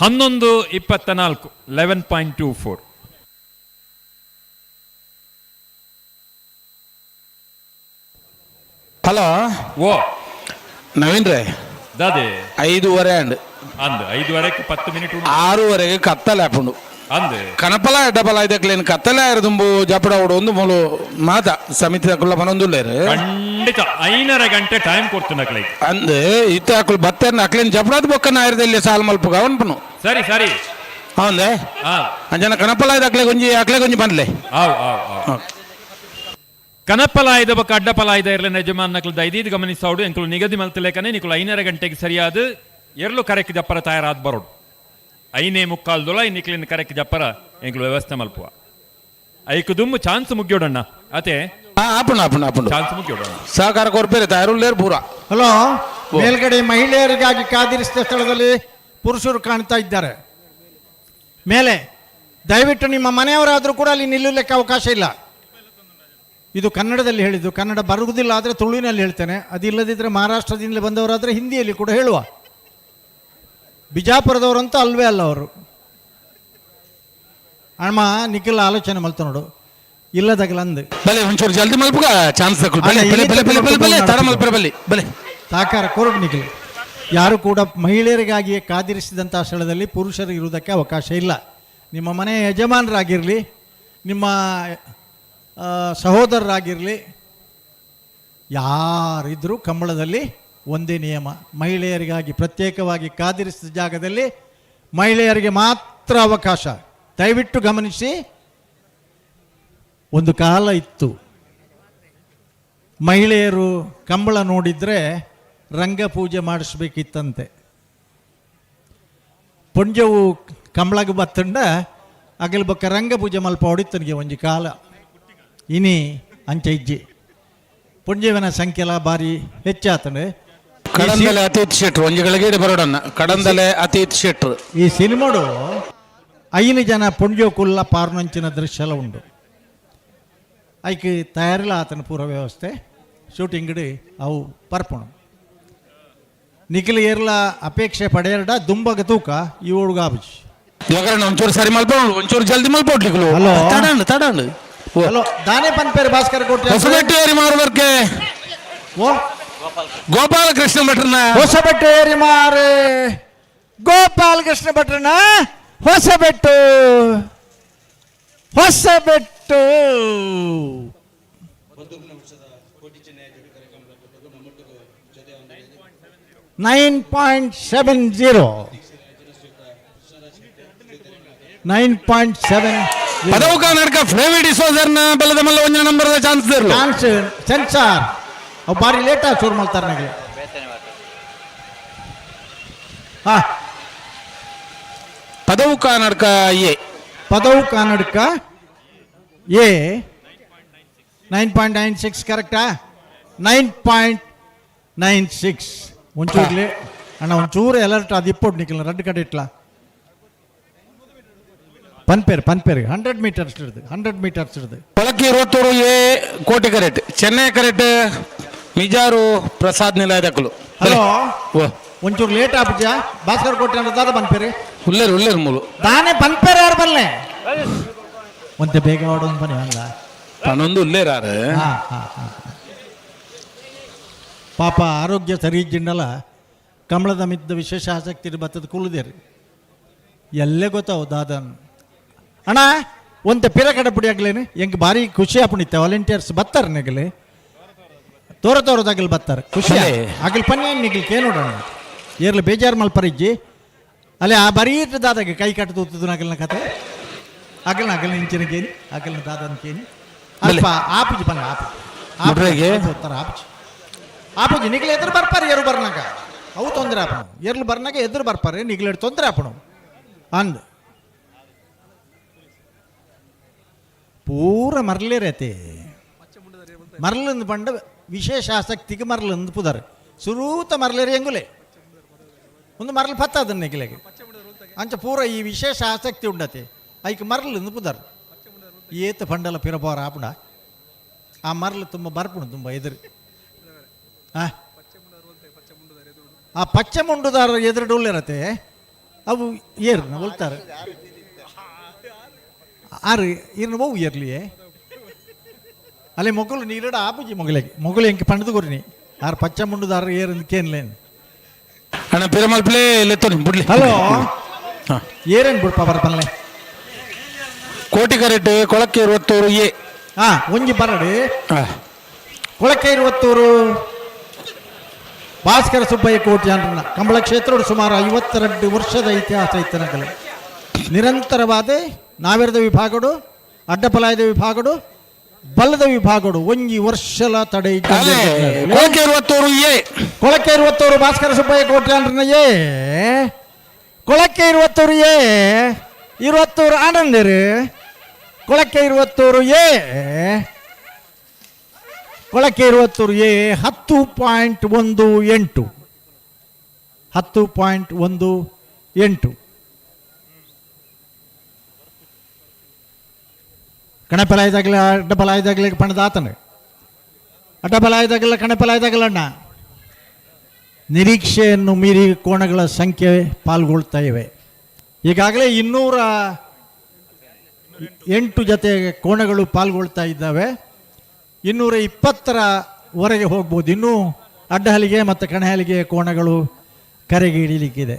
11:24 11.24. ಹಲೋ ಓ ನವೀನ್ ರೇ ದಾದೆ 5:30 ಅಂಡ್ ಅಂದ್ 5:30 10 ಮಿನಿಟ್ 6:30 ಕತ್ತಲೆ ಆಪುಂಡು. ಅಂದ್ ಕನಪಲ ಡಬಲ್ ಆಯ್ದಕ್ಲೇನು ಕತ್ತಲೆ ದುಂಬು ಜಪಡ ಒಂದು ಮೂಲು ಮಾತ ಸಮಿತಿ ಅಕುಲ ಮನೊಂದುಲ್ಲೇರು. ಖಂಡಿತ 5.5 ಗಂಟೆ ಟೈಮ್ ಕೊಡ್ತು ನಕ್ಲೆ. ಅಂದ್ ಇತ್ತ ಅಕುಲು ಬತ್ತೇರ್ನ ಅಕ್ಲೇನ್ ಜಪಡಾದ ಬೊಕ್ಕ ನಾಯರದಲ್ಲಿ ಸಾಲ್ ಮಲ್ಪುಗ ಅವನ್ಪನು. ಸರಿ ಸರಿ. ಹೌದೇ. ಅಂಜನ ಕನಪಲ ಅಕ್ಲೆ ಗೊಂಜಿ ಅಕ್ಲೆ ಗೊಂಜಿ ಬಂದ್ಲೆ. ಆವ್ ಆವ್ ಆವ್. ಕನಪಲಾಯ್ದ ಬೊಕ್ಕ ಅಡ್ಡಪಲಾಯ್ದ ಇರ್ಲಿನ ಯಜಮಾನ್ ನಕ್ಲು ದೈದೀದ್ ಗಮನಿಸೋಡು. ಎಂಕುಲು ನಿಗದಿ ಮಲ್ತಲೇಕನೆ ನಿಕುಲು 5.5 ಗಂಟೆಗೆ ಸರಿಯಾದ ಎರ್ಲು ಕರೆಕ್ ಜಪ್ಪರ ತಯಾರಾದ್ ಬರೋಡು. 5:45 ದೊಳ ನಿಕ್ಲಿನ ಕರೆಕ್ ಜಪ್ಪರ ಎಂಕುಲು ವ್ಯವಸ್ಥೆ ಮಲ್ಪುವ. ಐಕು ದುಮ್ಮು ಚಾನ್ಸ್ ಮುಗ್ಯೋಡಣ್ಣ ಅತೆ. ಆಪುಂಡು ಆಪುಂಡು ಆಪುಂಡು. ಚಾನ್ಸ್ ಮುಗ್ಯೋಡಣ್ಣ. ಸಹಕಾರ ಕೊರ್ಪೇರೆ ತಯಾರುಲ್ಲೇರು ಪೂರ. ಹಲೋ, ಮೇಲ್ಗಡೆ ಮಹಿಳೆಯರಿಗಾಗಿ ಕಾದಿರಿಸಿದ ಸ್ಥಳದಲ್ಲಿ ಪುರುಷರು ಕಾಣ್ತಾ ಇದ್ದಾರೆ ಮೇಲೆ. ದಯವಿಟ್ಟು ನಿಮ್ಮ ಮನೆಯವರಾದರೂ ಕೂಡ ಅಲ್ಲಿ ನಿಲ್ಲಲಿಕ್ಕೆ ಅವಕಾಶ ಇಲ್ಲ. ಇದು ಕನ್ನಡದಲ್ಲಿ ಹೇಳಿದ್ದು, ಕನ್ನಡ ಬರುವುದಿಲ್ಲ ಆದರೆ ತುಳುವಿನಲ್ಲಿ ಹೇಳ್ತೇನೆ, ಅದಿಲ್ಲದಿದ್ದರೆ ಮಹಾರಾಷ್ಟ್ರದಿಂದಲೇ ಬಂದವರಾದರೆ ಹಿಂದಿಯಲ್ಲಿ ಕೂಡ ಹೇಳುವ. ಬಿಜಾಪುರದವರಂತೂ ಅಲ್ವೇ ಅಲ್ಲ ಅವರು. ಅಣ್ಣ ನಿಖಿಲ್ ಆಲೋಚನೆ ಮಲ್ತ ನೋಡು ಇಲ್ಲದಾಗಲಂದು. ಬಲೆ ಒಂಚೂರು ಜಲ್ದಿ ಮಲ್ಪುಗ ಚಾನ್ಸ್ ಬಲೆ ಬಲೆ ಬಲೆ ಬಲೆ ಬಲೆ ಬಲೆ ತಡ ಮಲ್ಪರೆ ಬಲೆ ಬಲೆ. ಸಾಕಾರ ಕೊರಡು ನಿಖಿಲ್. ಯಾರು ಕೂಡ ಮಹಿಳೆಯರಿಗಾಗಿಯೇ ಕಾದಿರಿಸಿದಂಥ ಸ್ಥಳದಲ್ಲಿ ಪುರುಷರು ಇರುವುದಕ್ಕೆ ಅವಕಾಶ ಇಲ್ಲ. ನಿಮ್ಮ ಮನೆಯ ಯಜಮಾನರಾಗಿರಲಿ, ನಿಮ್ಮ ಸಹೋದರರಾಗಿರಲಿ, ಯಾರಿದ್ದರೂ ಕಂಬಳದಲ್ಲಿ ಒಂದೇ ನಿಯಮ, ಮಹಿಳೆಯರಿಗಾಗಿ ಪ್ರತ್ಯೇಕವಾಗಿ ಕಾದಿರಿಸಿದ ಜಾಗದಲ್ಲಿ ಮಹಿಳೆಯರಿಗೆ ಮಾತ್ರ ಅವಕಾಶ. ದಯವಿಟ್ಟು ಗಮನಿಸಿ. ಒಂದು ಕಾಲ ಇತ್ತು, ಮಹಿಳೆಯರು ಕಂಬಳ ನೋಡಿದರೆ ರಂಗಪೂಜೆ ಮಾಡಿಸ್ಬೇಕಿತ್ತಂತೆ. ಪೊಂಜವು ಕಂಬಳಗೆ ಬತ್ತಂಡ ಅಗಲ್ ಬೊಕ್ಕ ರಂಗಪೂಜೆ ಮಲ್ಪ ಹೊಡಿತನಿಗೆ ಒಂಜಿ ಕಾಲ. ಇನಿ ಅಂಚೆ ಇಜ್ಜಿ ಪೊಂಜೆವನ ಸಂಖ್ಯೆಲ ಬಾರಿ ಹೆಚ್ಚಾತಂಡೆ. ಕಡಂದಲೆ ಅತೀತ್ ಶೆಟ್ರು ಒಂಜಿ ಗಳಿಗೆ ಬರೋಡನ್ನ ಕಡಂದಲೆ ಅತೀತ್ ಶೆಟ್ರು. ಈ ಸಿನಿಮಾಡು 5 ಜನ ಪೊಂಜೋ ಕುಲ್ಲ ಪಾರ್ನಂಚಿನ ದೃಶ್ಯ ಎಲ್ಲ ಉಂಡು. ಐಕ್ ತಯಾರಿಲ್ಲ ಆತನ ಪೂರ ವ್ಯವಸ್ಥೆ ಶೂಟಿಂಗ್ ಅವು ಪರ್ಪಣ ನಿಖಿಲ್ ಏರ್ಲ ಅಪೇಕ್ಷೆ ಪಡೆಯರ್ಡ ದುಂಬಗ ತೂಕ ಈ ಹುಡುಗ ಆಬುಜಿ. ಒಂಚೂರು ಸರಿ ಮಲ್ಪ ಒಂಚೂರು ಜಲ್ದಿ ಮಲ್ಪೊಡ್ಲಿಕ್ಲು. ಹಲೋ. ತಡಂಡು ತಡಂಡು. ಹಲೋ, ದಾನೆ ಪನ್ಪೇರು ಭಾಸ್ಕರ ಕೋಟೆ. ಹೊಸಬೆಟ್ಟು ಏರಿ ಮಾರುವರ್ಕೆ ಓ ಗೋಪಾಲಕೃಷ್ಣ ಭಟ್ರನ. ಹೊಸಬೆಟ್ಟು ಏರಿ ಮಾರು ಗೋಪಾಲಕೃಷ್ಣ ಭಟ್ರನ. Hosabettu Hosabettu. 9.70 9.7. ಪದವು ಕರ್ನಾಟಕ ಫ್ಲೇವಿ ಡಿಸೋಜರ್ನ ಬಲದ ಮಲ್ಲ ಒಂಜಿ ನಂಬರ್ದ ಚಾನ್ಸ್ ಇರಲು. ಚಾನ್ಸ್ ಸೆನ್ಸಾರ್ ಅವು ಬಾರಿ ಲೇಟ್ ಆಗಿ ಶುರು ಮಾಡ್ತಾರೆ ನನಗೆ. ಹಾ, Padavu Karnataka A. Padavu Karnataka A 9.96 ಕರೆಕ್ಟಾ? 9.96. ಒಂಚೂರು ಅಣ್ಣ ಒಂಚೂರು ಅಲರ್ಟ್ ಅದು ಇಪ್ಪೊಟ್ಟು ನಿಖಿಲ್ ರಡ್ಡು ಕಡೆ ಇಟ್ಲ ಪನ್ಪೇರು ಪನ್ಪೇರು 100 ಮೀಟರ್ಸ್ ಹಿಡ್ದು 100 ಮೀಟರ್ಸ್ ಹಿಡ್ದು. Polakki Rothur A Koti correct Chennai correct Mijar Prasad ನಿಲಯದಕ್ಕಲು. Hello, ಒಂಚೂರು ಲೇಟ್ ಆಪುಜ ಭಾಸ್ಕರ್ ಕೋಟೆ ಅಂದ್ರೆ ದಾದ ಪನ್ಪೇರು. ಉಲ್ಲೇರು ಉಲ್ಲೇರು ಮೂಲು. ದಾನೆ ಪನ್ಪೇರು ಯಾರು ಬಲ್ಲೆ ಒಂತೆ ಬೇಗ ಓಡೋದು ಬನ್ನಿ ಅಲ್ಲ. ಪನೊಂದು ಉಲ್ಲೇರಾರು. ಹಾ ಹಾ ಹಾ. ಪಾಪ ಆರೋಗ್ಯ ಸರಿ ಇಜ್ಜಿಂಡಲ್ಲ ಕಮಲದ ಮಿದ್ದ ವಿಶೇಷ ಆಸಕ್ತಿ ಬತ್ತದ ಕುಲ್ಲುದೇರಿ ಎಲ್ಲೇ ಗೊತ್ತಾವು ದಾದನ್ ಅಣ್ಣ ಒಂತೆ ಪಿರ ಕಡಪುಡಿ ಆಗ್ಲೇನು ಎಂಕ್ ಭಾರಿ ಖುಷಿ ಆಪುಣಿತ್ತೆ. ವಾಲಂಟಿಯರ್ಸ್ ಬತ್ತಾರೆ ನೆಗಲಿ ತೋರ ತೋರದಾಗಲಿ ಬತ್ತಾರೆ ಖುಷಿ ಆಗಲಿ ಪನ್ನಿ ನಿಗಲ್ ಕೇ ನೋಡೋಣ ಏರ್ಲಿ ಬೇಜಾರು ಮಲ್ಪರಿಜ್ಜಿ ಅಲ್ಲೇ ಆ ಬರೀ ದಾದಾಗೆ ಕೈ ಕಟ್ಟು ತೂತದ ನಗಲ್ನ ಕತೆ ಅಗಲ್ನ ಅಗಲ್ನ ಇಂಚಿನ ಕೇನಿ ಅಗಲ್ನ ದಾದನ ಕೇನಿ ಅಲ್ಪ ಆಪುಜಿ ಬನ್ನ ಆಪುಜಿ ಆಪುಜಿ ಆಪುಜಿ ಆಪುಜಿ ನಿಗಲ ಎದುರು ಬರ್ಪಾರೆ ಎರು ಬರ್ನಾಗ ಅವು ತೊಂದರೆ ಆಪಣು ಎರ್ಲು ಬರ್ನಾಗ ಎದುರು ಬರ್ಪಾರೆ ನಿಗಲೆಡ್ ತೊಂದರೆ ಆಪಣು ಅಂದ್ ಪೂರ ಮರಲೇರತೆ ಮರಲಂದು ಪಂಡ ವಿಶೇಷ ಆಸಕ್ತಿಗೆ ಮರಲಂದು ಪುದಾರೆ ಸುರೂತ ಮರಲೇರಿ ಎಂಗುಲೆ ಒಂದು ಮರಲು ಪತ್ತ ಅದನ್ನ ನಿಗಲೆಗೆ ಅಂಚ ಪೂರ ಈ ವಿಶೇಷ ಆಸಕ್ತಿ ಉಂಡತೆ ಐಕ್ ಮರಲಂದು ಪುದಾರ್ ಏತ ಪಂಡಲ ಪಿರಪೋರ ಆಪುಣ ಆ ಮರಲು ತುಂಬ ಬರ್ಪುಣು ತುಂಬ ಎದುರು ಆ ಪಚ್ಚೆ ಮುಂಡುದಾರ ಎದುರು ಉಳ್ಳಿರತ್ತೆ ಅವು ಏರ್ನ ಒಲ್ತಾರೆ ಆರು ಇರ್ನ ಹೋವು ಏರ್ಲಿಯೇ ಅಲ್ಲಿ ಮೊಗಲು ನೀರಡ ಆಪುಜಿ ಮೊಗಲಿಗೆ ಮೊಗಲು ಎಂಕ್ ಪಂಡದು ಕೊರಿನಿ ಆರು ಪಚ್ಚ ಮುಂಡುದಾರ ಏರ್ ಕೇನ್ಲೇನು ಅಣ್ಣ ಪಿರಮಲ್ಪ್ಲೇ ಲೆತ್ತೋನಿ ಬುಡ್ಲಿ. ಹಲೋ, ಏರೇನು ಬಿಡ್ಪ ಬರ್ಪನ್ಲೆ ಕೋಟಿಕರೆಟ್ ಕೊಳಕ್ಕೆ ಇರುವತ್ತೂರು ಎ. ಹಾ, ಒಂಜಿ ಬರಡಿ. ಕೊಳಕ್ಕೆ ಇರುವತ್ತೂರು ಭಾಸ್ಕರ ಸುಬ್ಬಯ್ಯ ಕೋಟ್ಯಾನ್ರನ್ನ ಕಂಬಳ ಕ್ಷೇತ್ರದ ಸುಮಾರು 52 ವರ್ಷದ ಇತಿಹಾಸ ಇತ್ತನಗಲು. ನಿರಂತರವಾದ ನಾವೆರದ ವಿಭಾಗಡು, ಅಡ್ಡಪಲಾಯದ ವಿಭಾಗಡು, ಬಲ್ಲದ ವಿಭಾಗಡು ಒಂಜಿ ವರ್ಷಲ ತಡೆ. ಕೊಳಕ್ಕೆ ಇರುವತ್ತೂರು ಎ. ಕೊಳಕ್ಕೆ ಇರುವತ್ತೂರು ಭಾಸ್ಕರ ಸುಬ್ಬಯ್ಯ ಕೋಟ್ಯಾನ್ರನ್ನ ಎ. ಕೊಳಕ್ಕೆ ಇರುವತ್ತೂರು ಎ. ಇರುವತ್ತೂರು ಆನಂದರು. ಕೊಳಕ್ಕೆ ಇರುವತ್ತೂರು ಎ. ಕೊಳಕ್ಕೆ ಇರುವತ್ತೂರು ಎ 10.18. 10.18. ಕಣಪಲಾಯ್ದಾಗಲ ಅಡ್ಡಪಲಾಯ್ದಾಗಲ ಪಣದ ಆತನ ಅಡ್ಡಪಲಾಯ್ದಾಗಲ್ಲ ಕಣಪಲಾಯ್ದಾಗಲ್ಲ ಅಣ್ಣ. ನಿರೀಕ್ಷೆಯನ್ನು ಮೀರಿ ಕೋಣಗಳ ಸಂಖ್ಯೆ ಪಾಲ್ಗೊಳ್ತಾ ಇವೆ. ಈಗಾಗಲೇ 208 ಜೊತೆ ಕೋಣಗಳು ಪಾಲ್ಗೊಳ್ತಾ ಇದ್ದಾವೆ. 220ರವರೆಗೆ ಹೋಗ್ಬೋದು. ಇನ್ನೂ ಅಡ್ಡಹಲಿಗೆ ಮತ್ತು ಕಣಹಲಿಗೆ ಕೋಣಗಳು ಕರೆಗೆ ಇಡೀಲಿಕ್ಕಿದೆ.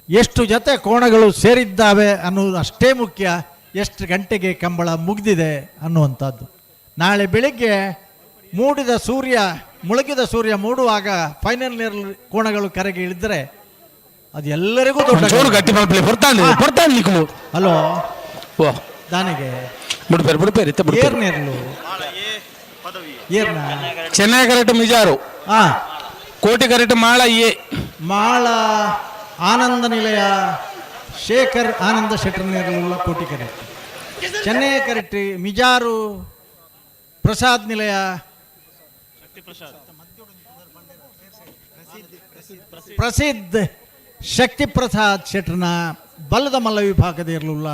ಎಷ್ಟು ಜೊತೆ ಕೋಣಗಳು ಸೇರಿದ್ದಾವೆ ಅನ್ನೋದು ಅಷ್ಟೇ ಮುಖ್ಯ, ಎಷ್ಟು ಗಂಟೆಗೆ ಕಂಬಳ ಮುಗಿದಿದೆ ಅನ್ನುವಂಥದ್ದು. ನಾಳೆ ಬೆಳಿಗ್ಗೆ ಮೂಡಿದ ಸೂರ್ಯ, ಮುಳುಗಿದ ಸೂರ್ಯ ಮೂಡುವಾಗ ಫೈನಲ್ ನೇರಲು ಕೋಣಗಳು ಕರೆಗೆ ಇಳಿದರೆ ಅದು ಎಲ್ಲರಿಗೂ ದೊಡ್ಡ ಜೋರು ಗಟ್ಟಿ ಮಲ್ಪಲೆ ಪೊರ್ತಾಂಡ್ ಪೊರ್ತಾಂಡ್ ನಿಕುಲು. ಹಲೋ ಓ ದಾನಿಗೆ ಬಿಡ್ಪೇರು ಬಿಡ್ಪೇರು ಇತ್ತ ಬಿಡ್ಪೇರು. ಏರ್ ನೇರಲು ಏರ್ನ ಚೆನ್ನೈ ಕರೆಕ್ಟ್ ಮಿಜಾರು. ಹಾ. ಕೋಟಿ ಕರೆಕ್ಟ್ ಮಾಳ ಎ. ಮಾಳ ಆನಂದ ನಿಲಯ ಶೇಖರ್ ಆನಂದ ಶೆಟ್ಟರ್ ನೇರಲುಳ್ಳ ಕೋಟಿ ಕರೆಕ್ಟ್. ಚೆನ್ನೈ ಕರೆಕ್ಟ್ ಮಿಜಾರು ಪ್ರಸಾದ್ ನಿಲಯ ಪ್ರಸಿದ್ಧ ಶಕ್ತಿ ಪ್ರಸಾದ್ ಶೆಟ್ಟರ್ನ ಬಲ್ಲದ ಮಲ್ಲ ವಿಭಾಗದ ಇರಲಿಲ್ಲ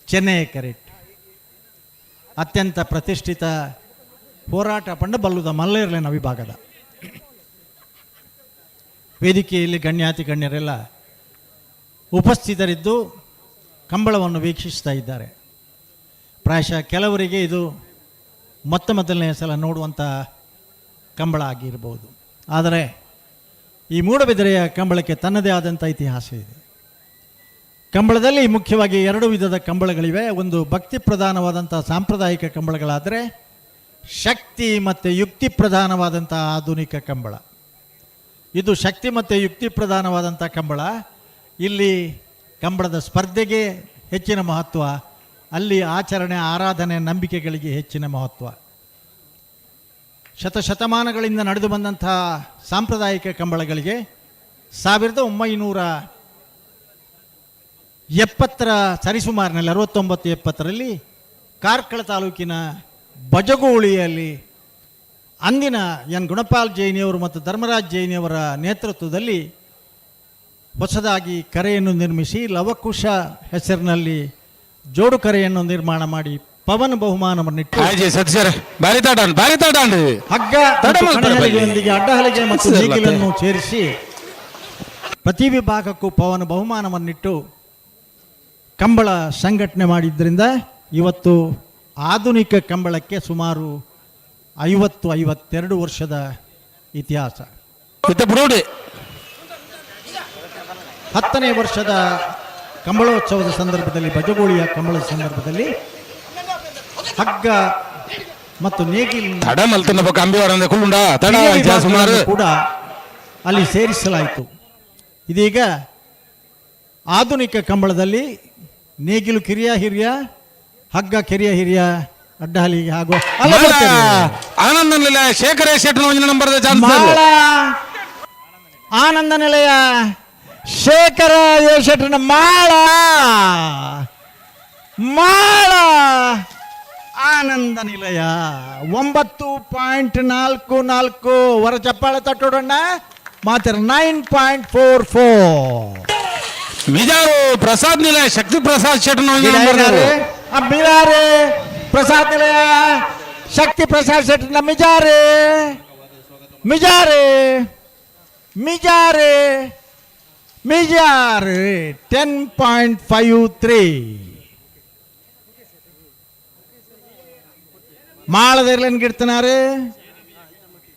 ಚೆನ್ನೈ ಕರೆಕ್ಟ್. ಅತ್ಯಂತ ಪ್ರತಿಷ್ಠಿತ ಹೋರಾಟ ಪಂಡ ಬಲ್ಲುದ ಮಲ್ಲ ಇರಲಿನ ವಿಭಾಗದ ವೇದಿಕೆಯಲ್ಲಿ ಗಣ್ಯಾತಿ ಗಣ್ಯರೆಲ್ಲ ಉಪಸ್ಥಿತರಿದ್ದು ಕಂಬಳವನ್ನು ವೀಕ್ಷಿಸ್ತಾ ಇದ್ದಾರೆ. ಪ್ರಾಯಶಃ ಕೆಲವರಿಗೆ ಇದು ಮೊತ್ತ ಮೊದಲನೇ ಸಲ ನೋಡುವಂಥ ಕಂಬಳ ಆಗಿರ್ಬೋದು. ಆದರೆ ಈ ಮೂಡಬಿದಿರೆಯ ಕಂಬಳಕ್ಕೆ ತನ್ನದೇ ಆದಂಥ ಇತಿಹಾಸ ಇದೆ. ಕಂಬಳದಲ್ಲಿ ಮುಖ್ಯವಾಗಿ ಎರಡು ವಿಧದ ಕಂಬಳಗಳಿವೆ. ಒಂದು ಭಕ್ತಿ ಪ್ರಧಾನವಾದಂಥ ಸಾಂಪ್ರದಾಯಿಕ ಕಂಬಳಗಳಾದರೆ, ಶಕ್ತಿ ಮತ್ತು ಯುಕ್ತಿ ಪ್ರಧಾನವಾದಂಥ ಆಧುನಿಕ ಕಂಬಳ. ಇದು ಶಕ್ತಿ ಮತ್ತು ಯುಕ್ತಿ ಪ್ರಧಾನವಾದಂಥ ಕಂಬಳ. ಇಲ್ಲಿ ಕಂಬಳದ ಸ್ಪರ್ಧೆಗೆ ಹೆಚ್ಚಿನ ಮಹತ್ವ, ಅಲ್ಲಿ ಆಚರಣೆ, ಆರಾಧನೆ, ನಂಬಿಕೆಗಳಿಗೆ ಹೆಚ್ಚಿನ ಮಹತ್ವ. ಶತಶತಮಾನಗಳಿಂದ ನಡೆದು ಬಂದಂಥ ಸಾಂಪ್ರದಾಯಿಕ ಕಂಬಳಗಳಿಗೆ 1970ರ ಸರಿಸುಮಾರಿನಲ್ಲಿ 69-70ರಲ್ಲಿ ಕಾರ್ಕಳ ತಾಲೂಕಿನ ಬಜಗೋಳಿಯಲ್ಲಿ ಅಂದಿನ ಎನ್ ಗುಣಪಾಲ್ ಜೈನಿಯವರು ಮತ್ತು ಧರ್ಮರಾಜ್ ಜೈನಿಯವರ ನೇತೃತ್ವದಲ್ಲಿ ಹೊಸದಾಗಿ ಕರೆಯನ್ನು ನಿರ್ಮಿಸಿ ಲವಕುಶ ಹೆಸರಿನಲ್ಲಿ ಜೋಡು ಕರೆಯನ್ನು ನಿರ್ಮಾಣ ಮಾಡಿ ಪವನ್ ಬಹುಮಾನವನ್ನಿಟ್ಟು ಹಗ್ಗ ಕಣಹಲಿಗೆಯೊಂದಿಗೆ ಅಡ್ಡಹಲಿಗೆ ಮತ್ತು ನೇಗಿಲನ್ನು ಸೇರಿಸಿ ಪ್ರತಿ ವಿಭಾಗಕ್ಕೂ ಪವನ್ ಬಹುಮಾನವನ್ನಿಟ್ಟು ಕಂಬಳ ಸಂಘಟನೆ ಮಾಡಿದ್ದರಿಂದ ಇವತ್ತು ಆಧುನಿಕ ಕಂಬಳಕ್ಕೆ ಸುಮಾರು 50-52 ವರ್ಷದ ಇತಿಹಾಸ. 10ನೇ ವರ್ಷದ ಕಂಬಳೋತ್ಸವದ ಸಂದರ್ಭದಲ್ಲಿ, ಬಜಗೋಳಿಯ ಕಂಬಳದ ಸಂದರ್ಭದಲ್ಲಿ ಹಗ್ಗ ಮತ್ತು ನೇಗಿಲು ಕೂಡ ಅಲ್ಲಿ ಸೇರಿಸಲಾಯಿತು. ಇದೀಗ ಆಧುನಿಕ ಕಂಬಳದಲ್ಲಿ ನೇಗಿಲು ಕಿರಿಯ ಹಿರಿಯ, ಹಗ್ಗ ಕಿರಿಯ ಹಿರಿಯ, ಅಡ್ಡಹಲಿಗೆ ಹಾಗೂ ಆನಂದ ನಿಲಯ ಶೇಖರ ಆನಂದ ನಿಲಯ ಶೇಖರ ಶೆಟ್ಟರ್ನ ಮಾಳ ಮಾಳ ಆನಂದ ನಿಲಯ 9.44. ವರ ಚಪ್ಪಾಳೆ ತಟ್ಟೋಡಣ್ಣ ಮಾತ್ರ 9.44. ಮಿಜಾರು ಪ್ರಸಾದ್ ನಿಲಯ ಶಕ್ತಿ ಪ್ರಸಾದ್ ಶೆಟ್ಟರ್ ಮಿಜಾರೆ ಪ್ರಸಾದ್ ನಿಲಯ ಶಕ್ತಿ ಪ್ರಸಾದ್ ಶೆಟ್ಟರ್ನ ಮಿಜಾರೆ ಮಿಜಾರೆ ಮಿಜಾರೆ ಮಿಜಾರೆ 10.53. ಮಾಳದರ್ಲೇನು ಗಿಡ್ತನಾರು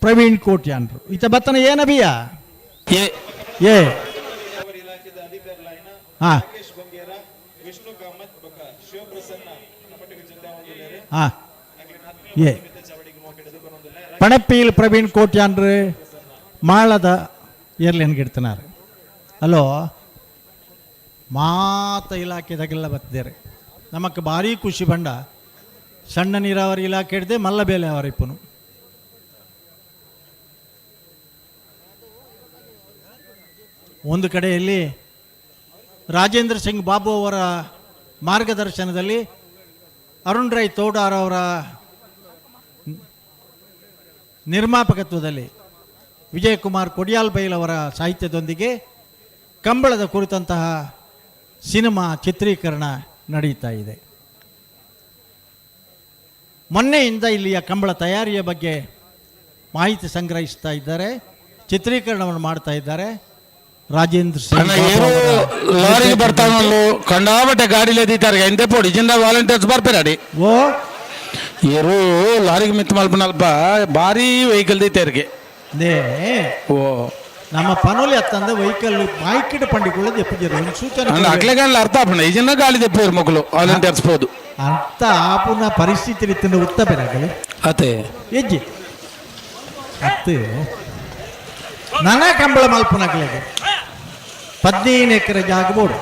ಪ್ರವೀಣ್ ಕೋಟ್ಯಾನ್ರು. ಈತ ಬತ್ತನ ಏನಬಿಯ ಎ ಹಾ ಹಾಂ ಏ ಪಣಪ್ಪಿಲ್ ಪ್ರವೀಣ್ ಕೋಟ್ಯಾನ್ರು ಮಾಳದ ಏರ್ಲೇನ್ಗೆ ಇಡ್ತನಾರು. ಹಲೋ, ಮಾತ ಇಲಾಖೆದಾಗೆಲ್ಲ ಬತ್ತಿದ್ದಾರೆ. ನಮಕ್ ಭಾರಿ ಖುಷಿ ಬಂಡ ಸಣ್ಣ ನೀರಾವರಿ ಇಲಾಖೆ ಹಿಡ್ದೆ ಮಲ್ಲ ಬೇಲೆ ಅವರ ಇಪ್ಪನು. ಒಂದು ಕಡೆಯಲ್ಲಿ ರಾಜೇಂದ್ರ ಸಿಂಗ್ ಬಾಬು ಅವರ ಮಾರ್ಗದರ್ಶನದಲ್ಲಿ ಅರುಣ್ ರೈ ತೋಡಾರ್ ಅವರ ನಿರ್ಮಾಪಕತ್ವದಲ್ಲಿ ವಿಜಯಕುಮಾರ್ ಕೊಡಿಯಾಲ್ ಬೈಲ್ ಅವರ ಸಾಹಿತ್ಯದೊಂದಿಗೆ ಕಂಬಳದ ಕುರಿತಂತಹ ಸಿನಿಮಾ ಚಿತ್ರೀಕರಣ ನಡೆಯುತ್ತಾ ಇದೆ. ಮೊನ್ನೆಯಿಂದ ಇಲ್ಲಿಯ ಕಂಬಳ ತಯಾರಿಯ ಬಗ್ಗೆ ಮಾಹಿತಿ ಸಂಗ್ರಹಿಸ್ತಾ ಇದ್ದಾರೆ, ಚಿತ್ರೀಕರಣವನ್ನು ಮಾಡ್ತಾ ಇದ್ದಾರೆ. ರಾಜೇಂದ್ರ ಸಿಂಗ್ ಲಾರಿಗೆ ಬರ್ತಾನಲ್ಲು ಕಂಡಾಬಟ್ಟೆ ಗಾಡಿಲೇ ದೀತಾರೆ ಎಂತೆ ಪೋಡಿ ಜಿಂದ ವಾಲಂಟಿಯರ್ಸ್ ಬರ್ಪೇರಾಡಿ. ಓ ಏರು ಲಾರಿಗೆ ಮಿತ್ ಮಲ್ಪನಲ್ಪ ಭಾರಿ ವೆಹಿಕಲ್ ದೀತಾರಿಗೆ. ಓ ನಮ್ಮ ಪನೋಲಿ ಅತ್ತಂದ ವೆಹಿಕಲ್ ಮಾಯ್ಕಿಡ ಪಂಡಿಕೊಳ್ಳೋದು ಎಪ್ಪುಜರು ಒಂದು ಸೂಚನೆ. ಅಕ್ಲೆಗಲ್ಲ ಅರ್ಥ ಆಪಣ ಈ ಗಾಳಿ ದೆಪ್ಪೇರು ಮಕ್ಕಳು ವಾಲಂಟಿಯರ್ಸ್ ಪೋದು. ಅರ್ಥ ಆಪುನ ಪರಿಸ್ಥಿತಿ ರೀತಿಯಿಂದ ಉತ್ತ ಬೇರಾಗಲಿ ಅತೆ ಹೆಜ್ಜೆ ಅತ್ತು ನನ್ನ ಕಂಬಳ ಮಲ್ಪನಗ್ಲಿಗೆ 15 ಎಕರೆ ಜಾಗ ಬೋಡು,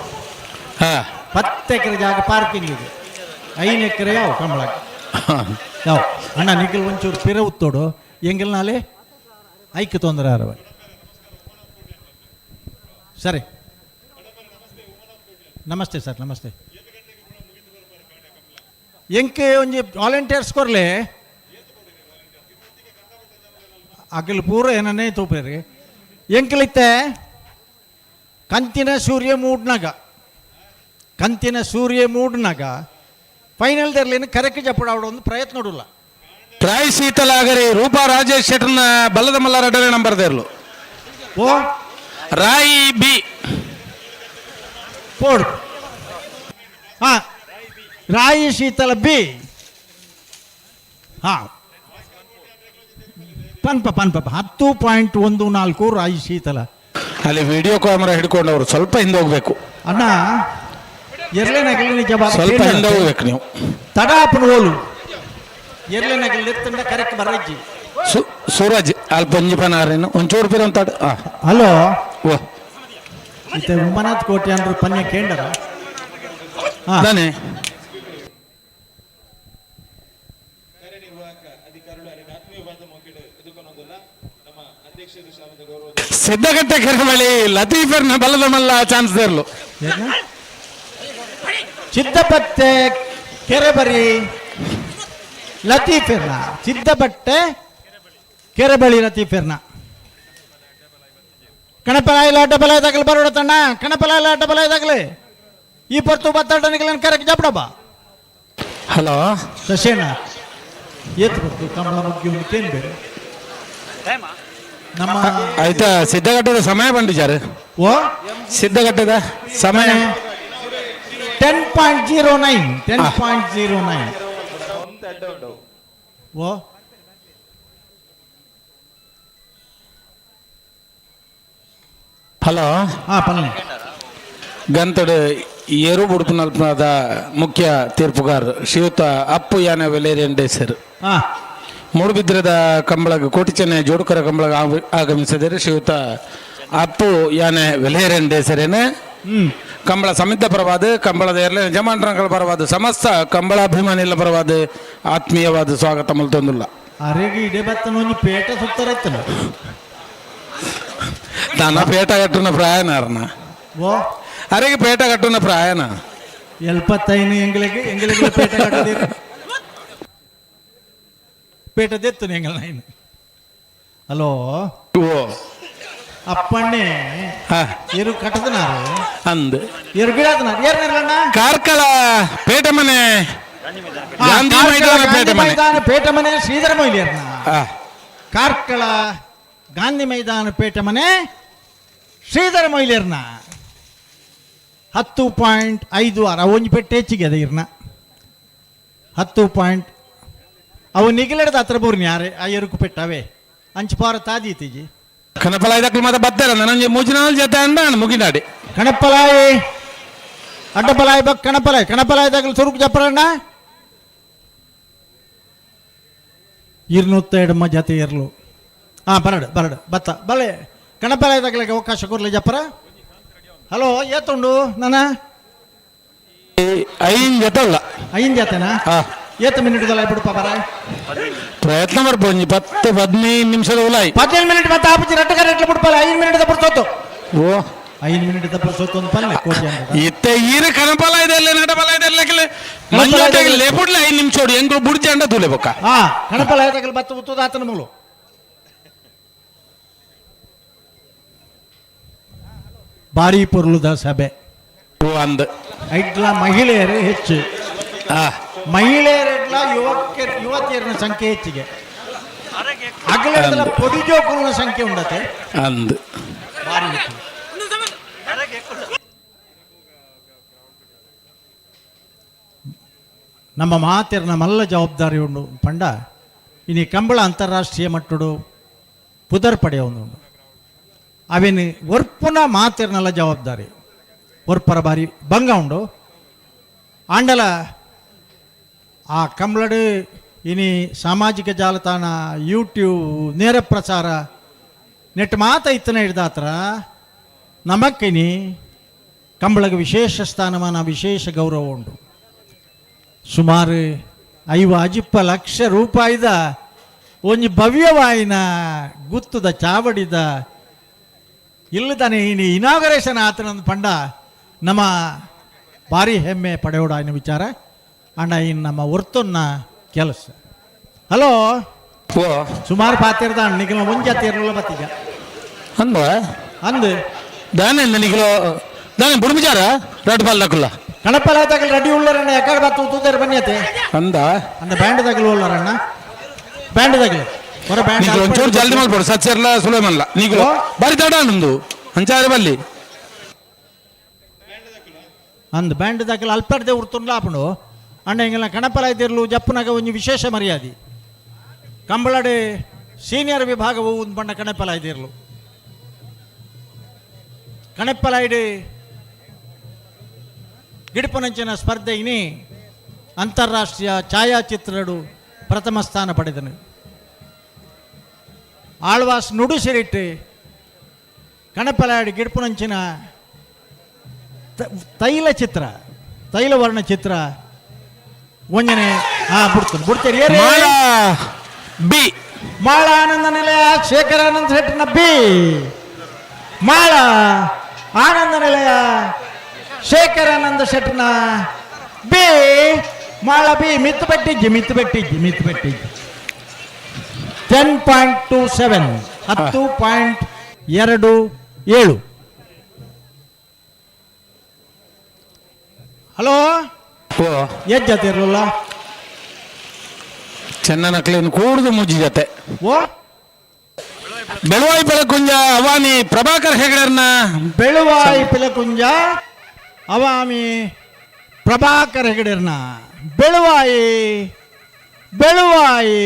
10 ಎಕರೆ ಜಾಗ ಪಾರ್ಕಿಂಗ್ ಇದೆ, 5 ಎಕರೆ ಯಾವ ಕಂಬಳ ಯಾವ ಅಣ್ಣ ನಿಖಲ್ ಒಂಚೂರು ಪಿರ ಉತ್ತೋಡು ಎಂಗಲ್ನಾಲೆ ಐಕ್ ತೊಂದರೆ ಅರವ. ಸರಿ, ನಮಸ್ತೆ ಸರ್, ನಮಸ್ತೆ. ಎಂಕೆ ಒಂಜಿ ವಾಲಂಟಿಯರ್ಸ್ ಕೊರ್ಲೆ ಅಗಲ್ ಪೂರ ಏನನ್ನೇ ತೂಪೇರಿ. ಎಂಕಲಿತ್ತೆ ಕಂತಿನ ಸೂರ್ಯ ಮೂಡ್ನಾಗ, ಕಂತಿನ ಸೂರ್ಯ ಮೂಡ್ನಾಗ ಫೈನಲ್ ದರ್ಲೇನು ಕರೆಕ್ಟ್ ಜಪ್ಪಡ ಒಂದು ಪ್ರಯತ್ನ ನೋಡಲ್ಲ. ಪ್ರಾಯ್ ಶೀತಲಾಗರಿ ರೂಪಾ ರಾಜೇಶ್ ಶೆಟ್ಟರ್ನ ಬಲ್ಲದ ಮಲ್ಲಾರಡ್ಡನೆ ನಂಬರ್ ದೇರ್ಲು. ಓ ರಾಯಿ ಬಿ ಪೋಡು ಹಾ ರಾಯಿ ಶೀತಲ ಬಿ ಹಾ ಪನ್ಪ ಪನ್ಪ 10.14 ರಾಯಿ ಶೀತಲ. ಅಲ್ಲಿ ವಿಡಿಯೋ ಕ್ಯಾಮರಾ ಹಿಡ್ಕೊಂಡವರು ಸ್ವಲ್ಪ ಹಿಂದೆ ಹೋಗ್ಬೇಕು ಅಣ್ಣ, ಎರ್ಲೆನಗಲಿ ಸ್ವಲ್ಪ ಹಿಂದೆ ಹೋಗ್ಬೇಕು ನೀವು. ತಡಾಪನ ಹೋಲು ಎರ್ಲೆನಗಲಿ ಎತ್ತಂಡ ಕರೆಕ್ಟ್ ಬರಜ್ಜಿ. ಸೂರಜ್ ಅಲ್ಪ ಒಂಜಿ ಪನಾರೇನು ಒಂಚೂರು ಪಿರ ಅಂತ. ಹಲೋ, ಓ ಇತ್ತೆ ಉಮನಾಥ್ ಕೋಟಿ ಅಂದ್ರು ಪನ್ಯ ಕೇಂದ್ರ ತಾನೆ. ಸಿದ್ದಗಟ್ಟೆ ಕೆರೆಮಳಿ ಲತೀಫರ್ನ ಬಲದ ಮಲ್ಲ ಚಾನ್ಸ್ ದೇರ್ಲು. ಸಿದ್ದಪಟ್ಟೆ ಕೆರೆಬರಿ ಲತೀಫಿರ್ನ, ಸಿದ್ದಬಟ್ಟೆ ಕೆರೆಬಳಿ ಲತೀಫಿರ್ನ. ಕಣಪಲಾಯಿಲ ಅಡ್ಡಬಲ ತಗಲು ಬರೋಡ ತಣ್ಣ, ಕಣಪಲಾಯಿಲ ಅಡ್ಡಬಲ ತಗಲಿ ಈ ಪೊರ್ತು ಬತ್ತಾಟನಿಗೆ ಕರೆಕ್ಟ್ ಜಪಡಬ. ಹಲೋ ಶಶೇನ ಏತ್ ಬರ್ತು ಕಮಲ ಮುಗ್ಗಿ ಏನು ಬೇರೆ ನಮ್ಮ ಆಯ್ತಾ. ಸಿದ್ದಗಟ್ಟದ ಸಮಯ ಬಂದಿದ್ದಾರೆ. ಓ ಸಿದ್ದಗಟ್ಟದ ಸಮಯ 10.09 10.09. ಓ ಹಲೋ ಹಾ ಪಲ್ಲೆ ಗಂತಡು ಏರು ಬುಡುಪುನಲ್ಪನಾದ ಮುಖ್ಯ ತೀರ್ಪುಗಾರರು ಶ್ರೀಯುತ ಅಪ್ಪು ಯಾನ ವೆಲೇರಿಯನ್ ಡೇಸರ್. ಮೂಡುಬಿದ್ರದ ಕಂಬಳಗ ಕೋಟಿಚೆನ್ನೆ ಜೋಡುಕರ ಕಂಬಳಗ ಆಗಮಿಸಿದರೆ ಶ್ರೀಯುತ ಅಪ್ಪು ಯಾನೆ ವೆಲೇರಿಯನ್ ಡೇಸರೇನೆ. ಕಂಬಳ ಸಮಿತ ಪರವಾದ ಕಂಬಳದ ಎರಲೆ ಯಜಮಾನರಂಗಳ ಪರವಾದ ಸಮಸ್ತ ಕಂಬಳಾಭಿಮಾನಿಗಳ ಪರವಾದ ಆತ್ಮೀಯವಾದ ಸ್ವಾಗತ ಮಲ್ತೊಂದುಲ್ಲ. ಅರೆಗೆ ಇಡೇ ಬತ್ತನ ಒಂಜಿ ಪೇಟ ಸುತ್ತರತ್ತನ ತನ್ನ ಪೇಟ ಕಟ್ಟುನ ಪ್ರಾಯನಾರನ. ಓ ಅರೆಗೆ ಪೇಟ ಕಟ್ಟುನ ಪ್ರಾಯನ 75 ಎಂಗ್ಲಿಗೆ ಎಂಗ್ಲಿಗೆ ಪೇಟ ಕಟ್ಟದಿರ ಪೇಟ ದೆತ್ತು ಎಂಗಲ್ ನೈನ್. ಹಲೋ ಓ ಅಪ್ಪಣ್ಣೆ ಎರು ಕಟ್ಟದನಾರು ಅಂದ್ ಎರು ಗಿಡದನಾರು ಏರ್ನಿರ್ಲಣ್ಣ ಕಾರ್ಕಳ ಪೇಟ ಮನೆ ಗಾಂಧಿ ಮೈದಾನ ಪೇಟ ಮನೆ ಮೈದಾನ ಪೇಟ ಮನೆ ಶ್ರೀಧರ ಮೊಯ್ಲಿಯರ್ನ. ಕಾರ್ಕಳ ಗಾಂಧಿ ಮೈದಾನ ಪೇಟ ಮನೆ ಶ್ರೀಧರ ಮೊಯ್ಲಿಯರ್ನ 10.56 ಒಂಜಿ ಪೆಟ್ಟೆ ಹೆಚ್ಚಿಗೆ ಅದ ಇರ್ನ 10 ಪಾಯಿಂಟ್ ಅವು ನಿಗಲೆಡ್ದ ಹತ್ರ ಬೋರ್ನಿ ಯಾರೇ ಆ ಎರುಕು ಪೆಟ್ಟವೇ ಅಂಚು ಪಾರ ತಾದೀತಿಜಿ. ಕಣಪಲಾಯ್ ದಕ್ಕಲು ಮಾತ ಬತ್ತಾರ ನನಗೆ ಮೂಜಿನಾಲ್ ಜೊತೆ ಅಂಡ ಮುಗಿನಾಡಿ. ಕಣಪಲಾಯಿ ಅಡ್ಡಪಲಾಯ್ ಬಕ್ ಕಣಪಲಾಯ್ ಕಣಪಲಾಯ್ ತಗಲು ಸುರುಕು ಜಪ್ಪರಣ್ಣ 205 ಜತೆ ಇರಲು. ಹಾಂ ಬರಡು ಬರಡು ಬತ್ತ ಬಲೆ ಕಣಪಲಾಯ್ ತಗಲಿಕ್ಕೆ ಅವಕಾಶ ಕೊರ್ಲಿ ಜಪ್ಪರ. ಹಲೋ ಏತುಂಡು ನನ್ನ 5 ಜತೆ ಅಲ್ಲ 5 ಜತೆನಾ? ಏತ ಮಿನಿಟ್ ದೊಲಾಯ್ ಬಿಡಪ್ಪ ಬರ ಪ್ರಯತ್ನ ಬರ್ಬೋದು 10 15 ನಿಮಿಷದ ಉಲಾಯ್ 15 ಮಿನಿಟ್ ಮತ್ತೆ ಆಪುಜಿ ರಟ್ಟಕ ರೆಟ್ಲ ಬಿಡ್ಪಲ್ಲ 5 ಮಿನಿಟ್ ದಪ್ಪು ಓ 5 ಮಿನಿಟ್ ದಪ್ಪು ಸೋತು ಒಂದು ಪಲ್ಲೆ ಕೋಟಿ ಅಂತ ಇತ್ತೆ ಈರು ಕಣಪಲ ಇದೆ ಅಲ್ಲೇ ನಟಪಲ ಇದೆ ಅಲ್ಲೇ ಮಂಜೋಟೆಗೆ ಲೇಪುಡ್ಲೆ 5 ನಿಮಿಷ ಹೊಡಿ ಎಂಗ್ಳು ಬುಡ್ಜಿ ಅಂಡ ತೂಲೆ ಬೊಕ್ಕ. ಹಾ ಕಣಪಲ ಆಯ್ತಾಗಲಿ ಬತ್ತ ಉತ್ತದ ಆತನ ಮೂಲು ಬಾರಿ ಪೊರ್ಲುದ ಸಭೆ ಓ ಅಂದ ಐಡ್ಲ ಮಹಿಳೆಯರೇ ಹೆಚ್ಚು. ಮಹಿಳೆಯರೆಡ್ಲ ಯುವತಿಯರ ಸಂಖ್ಯೆ ಹೆಚ್ಚಿಗೆ. ಅಗಲೆಲ್ಲ ಪೊಡಿಜೋಕುಲ ಸಂಖ್ಯೆ ಉಂಡತೆ ಅಂದ್ ಬಾರಿ ಹೆಚ್ಚು. ನಮ್ಮ ಮಾತಿರ ನಮ್ಮೆಲ್ಲ ಜವಾಬ್ದಾರಿ ಉಂಡು ಪಂಡ ಇನಿ ಕಂಬಳ ಅಂತಾರಾಷ್ಟ್ರೀಯ ಮಟ್ಟಡು ಪುದರ್ ಪಡೆಯವನು ಅವೇನು ಒರ್ಪುನ ಮಾತಿರ್ನಲ್ಲ ಜವಾಬ್ದಾರಿ ಒರ್ಪರ ಬಾರಿ ಭಂಗ ಉಂಡು ಆಂಡಲ ಆ ಕಂಬಳಡು ಇನಿ ಸಾಮಾಜಿಕ ಜಾಲತಾಣ ಯೂಟ್ಯೂಬ್ ನೇರ ಪ್ರಸಾರ ನೆಟ್ ಮಾತ ಇತ್ತನ ಹಿಡ್ದಾತ್ರ ನಮಕ್ಕಿನಿ ಕಂಬಳಗೆ ವಿಶೇಷ ಸ್ಥಾನಮಾನ ವಿಶೇಷ ಗೌರವ ಉಂಟು. ಸುಮಾರು 50 ಲಕ್ಷ ರೂಪಾಯಿದ ಒಂಜಿ ಭವ್ಯವಾಯಿನ ಗುತ್ತದ ಚಾವಡಿದ ಇಲ್ಲದಾನೆ ಇನಿ ಇನಾಗರೇಷನ್ ಆತನ ಪಂಡ ನಮ್ಮ ಭಾರಿ ಹೆಮ್ಮೆ ಪಡೆಯೋಡ ಆಯ್ನ ವಿಚಾರ ಅಂಡ ಇನ್ನು ನಮ್ಮ ಒರ್ತೊನ್ನ ಕೆಲಸ. ಹಲೋ ಓ ಸುಮಾರು ಪಾತಿರ್ದ ನಿಗಲ ಒಂಜಾತಿ ಇರಲಿಲ್ಲ ಬತ್ತೀಗ ಅಂದ ಅಂದು ದಾನೆ ನಿಗಲು ದಾನೆ ಬುಡುಮಿಜಾರ ರಡ್ ಬಾಲ್ ದಕ್ಕುಲ್ಲ ಕಣಪಲ ತಗಲ್ ರೆಡಿ ಉಳ್ಳರಣ್ಣ ಯಾಕಡೆ ಬತ್ತು ತೂದೇರು ಬನ್ನಿ ಅಂದ ಅಂದ ಬ್ಯಾಂಡ್ ತಗಲು ಉಳ್ಳರಣ್ಣ ಬ್ಯಾಂಡ್ ತಗಲು ಹೊರ ಬ್ಯಾಂಡ್ ನಿಗಲು ಒಂಚೂರು ಜಲ್ದಿ ಮಲ್ಪಡು ಸಚ್ಚಿರ್ಲ ಸುಲೇಮನ್ಲ ನಿಗಲು ಬಾರಿ ತಡ ನಂದು ಅಂಚಾರೆ ಬಲ್ಲಿ ಅಂದ್ ಬ್ಯಾಂಡ್ ದಾಖಲೆ ಅಲ್ಪರ್ದೆ ಉರ್ತುಂಡ್ಲ ಆಪುಂಡು ಅಣ್ಣ ಹಿಂಗೆಲ್ಲ ಕಣಪಲ ಇದ್ದಿರ್ಲು ಜಪ್ಪುನಾಗ ಒಂಜಿ ವಿಶೇಷ ಮರ್ಯಾದೆ ಕಂಬಳಡೆ ಸೀನಿಯರ್ ವಿಭಾಗವು ಒಂದು ಬಣ್ಣ ಕಣಪಲ ಇದ್ದಿರ್ಲು ಕಣಪಲಾಯ್ಡು ಗಿಡಪನಂಚಿನ ಸ್ಪರ್ಧೆ ಇನಿ ಅಂತಾರಾಷ್ಟ್ರೀಯ ಛಾಯಾಚಿತ್ರಡು ಪ್ರಥಮ ಸ್ಥಾನ ಪಡೆದನು. ಆಳ್ವಾಸ್ ನುಡುಸಿರಿಟ್ಟು ಕಣಪಲಾಯ್ಡು ಗಿಡಪನಂಚಿನ ತೈಲ ಚಿತ್ರ ತೈಲವರ್ಣ ಚಿತ್ರ ಒಂಜನೆ ಹಾ ಬಿಡ್ತೀನಿ ಬಿಡ್ತೀರಿ ಬಿ ಮಾಳ ಆನಂದ ನಿಲಯ ಶೇಖರಾನಂದ ಶೆಟ್ಟನ ಬಿ ಮಾಳ ಆನಂದ ನಿಲಯ ಶೇಖರಾನಂದ ಶೆಟ್ಟನ ಬಿ ಮಾಳ ಬಿ ಮಿತ್ತು ಬೆಟ್ಟಿಜ್ಜಿ ಮಿತ್ತು ಬೆಟ್ಟಿಜ್ಜಿ ಮಿತ್ತು ಬೆಟ್ಟಿಜ್ಜಿ 10.27 10.27. ಹಲೋ ಓ ಎಷ್ಟ್ ಜೊತೆ ಇರಲಿಲ್ಲ ಚೆನ್ನನ ಕ್ಲೀನ್ ಕೂಡುದು ಮುಜ್ಜಿ ಜೊತೆ ಓ ಬೆಳುವಾಯಿ ಬೆಳಕುಂಜ ಅವಾನಿ ಪ್ರಭಾಕರ್ ಹೆಗಡೆರ್ನ ಬೆಳುವಾಯಿ ಪಿಲಕುಂಜ ಅವಾಮಿ ಪ್ರಭಾಕರ್ ಹೆಗಡೆರ್ನ ಬೆಳುವಾಯಿ ಬೆಳುವಾಯಿ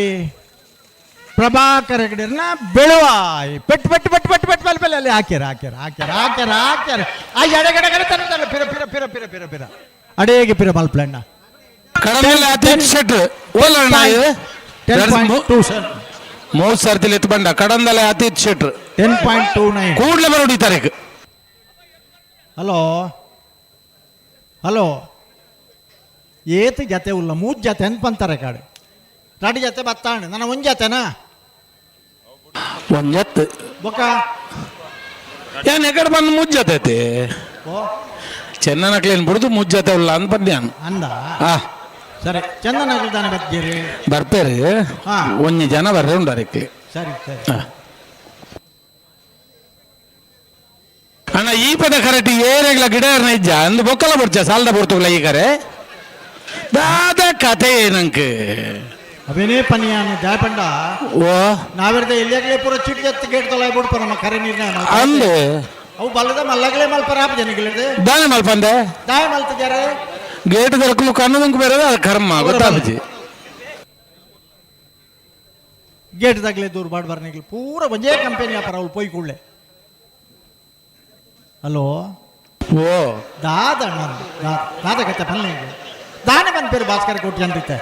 ಪ್ರಭಾಕರ್ ಹೆಗಡೆರ್ನ ಬೆಳುವಾಯಿ ಪೆಟ್ಟು ಪೆಟ್ಟು ಪೆಟ್ಟು ಪೆಟ್ಟು ಪೆಟ್ಟು ಪೆಲ್ ಪೆಲ್ ಅಲ್ಲಿ ಹಾಕ್ಯಾರ ಹಾಕ್ಯಾರ ಹಾಕ್ಯಾರ ಹಾಕ್ಯಾರ ಹಾಕ್ಯಾರ ಆ ಎಡಗಡೆ ಕಡೆ ತನ್ನ ತನ್ನ ಪಿರ ಪಿರ ಪಿರ ಪಿರ ಪಿರ ಪಿರ ಅಡೇಗೆ ಪಿರ ಮಲ್ಪ್ಲಣ್ಣ ಕಡಮೆ ಅತೀಶ್ ಶೆಟ್ರು ಓಲಣ್ಣ 10.27 ಮೂರು ಸರ್ತಿ ಎತ್ತು ಬಂಡ ಕಡಂದಲೆ ಅತೀಶ್ ಶೆಟ್ರು 10.29 ಕೂಡಲೇ ಬರೋಡಿ ತಾರೀಕು. ಹಲೋ ಹಲೋ ಏತು ಜತೆ ಉಲ್ಲ ಮೂರು ಜತೆ ಅನ್ಪಂತಾರೆ ಕಾಡು ರಡಿ ಜತೆ ಬತ್ತಾಣ ನನ್ನ ಒಂದ್ ಜತೆನಾ ಒಂದ್ ಜೊತೆ ಬೊಕ್ಕ ಏನ್ ಎಕಡೆ ಬಂದು ಮೂರು ಜೊತೆ ಐತಿ ಓ ಚೆನ್ನನ ಕ್ಲೀನ್ ಬಿಡುದು ಮೂರು ಜೊತೆ ಉಲ್ಲ ಅಂತ ಬಂದ್ಯಾನು ಅಂದ ಹಾ ಸರಿ ಚಂದನ ತಾನೆ ಬತ್ತೀರಿ ಬರ್ಪೇರಿ ಹಾ. ಒಂಜಿ ಜನ ಬರ್ರೆ ಉಂಡು ಅದಕ್ಕೆ ಸರಿ ಸರಿ ಅಣ್ಣ ಈ ಪದ ಕರೆಕ್ಟ್ ಏರೆಗ್ಲ ಗಿಡ ಇಜ್ಜ ಅಂದು ಬೊಕ್ಕಲ ಬುಡ್ಚ ಸಾಲದ ಬುಡ್ತುಗ್ಲ ಈ ಕರೆ ದಾದ ಕತೆ ಏನಂಕ ಅವೇನೇ ಪನಿಯಾನ ಜಾಯಪಂಡ ಓ ನಾವಿರ್ದ ಎಲ್ಲಿಯಾಗಲೇ ಪೂರ ಚೀಟ್ ಜೊತೆ ಗೇಟ್ ತೊಲೆ ಬಿಡ್ಪ ನಮ್ಮ ಕರೆ ನೀರಿನ ಅಂದು ಅವು ಬಲ್ಲದ ಮಲ್ಲಗಲೇ ಮಲ್ಪರ ಆಪ ಜನಗಳಿದೆ ದಾನೆ ಮಲ್ಪಂದೆ ದಾಯ ಮಲ್ತಿದ್ದಾರೆ ಗೇಟ್ ದೊರಕಲು ಕಣ್ಣದಂಕ ಬೇರೆ ಅದು ಕರ್ಮ ಗೊತ್ತಾಪಜಿ ಗೇಟ್ ದಾಗಲೇ ದೂರ ಬಾಡ್ಬಾರ ನಿಗ್ಲು ಪೂರ ಒಂದೇ ಕಂಪೆನಿ ಅಪರ ಅವ್ಳು ಪೋಯ್ ಕೂಡಲೇ. ಹಲೋ. ಓ ದಾದ ಅಣ್ಣ, ದಾದ ಕತೆ ಪಲ್ಲೆ ದಾನೆ ಪನ್ಪೇರು ಭಾಸ್ಕರ ಕೋಟಿ ಅಂತಿತ್ತೆ.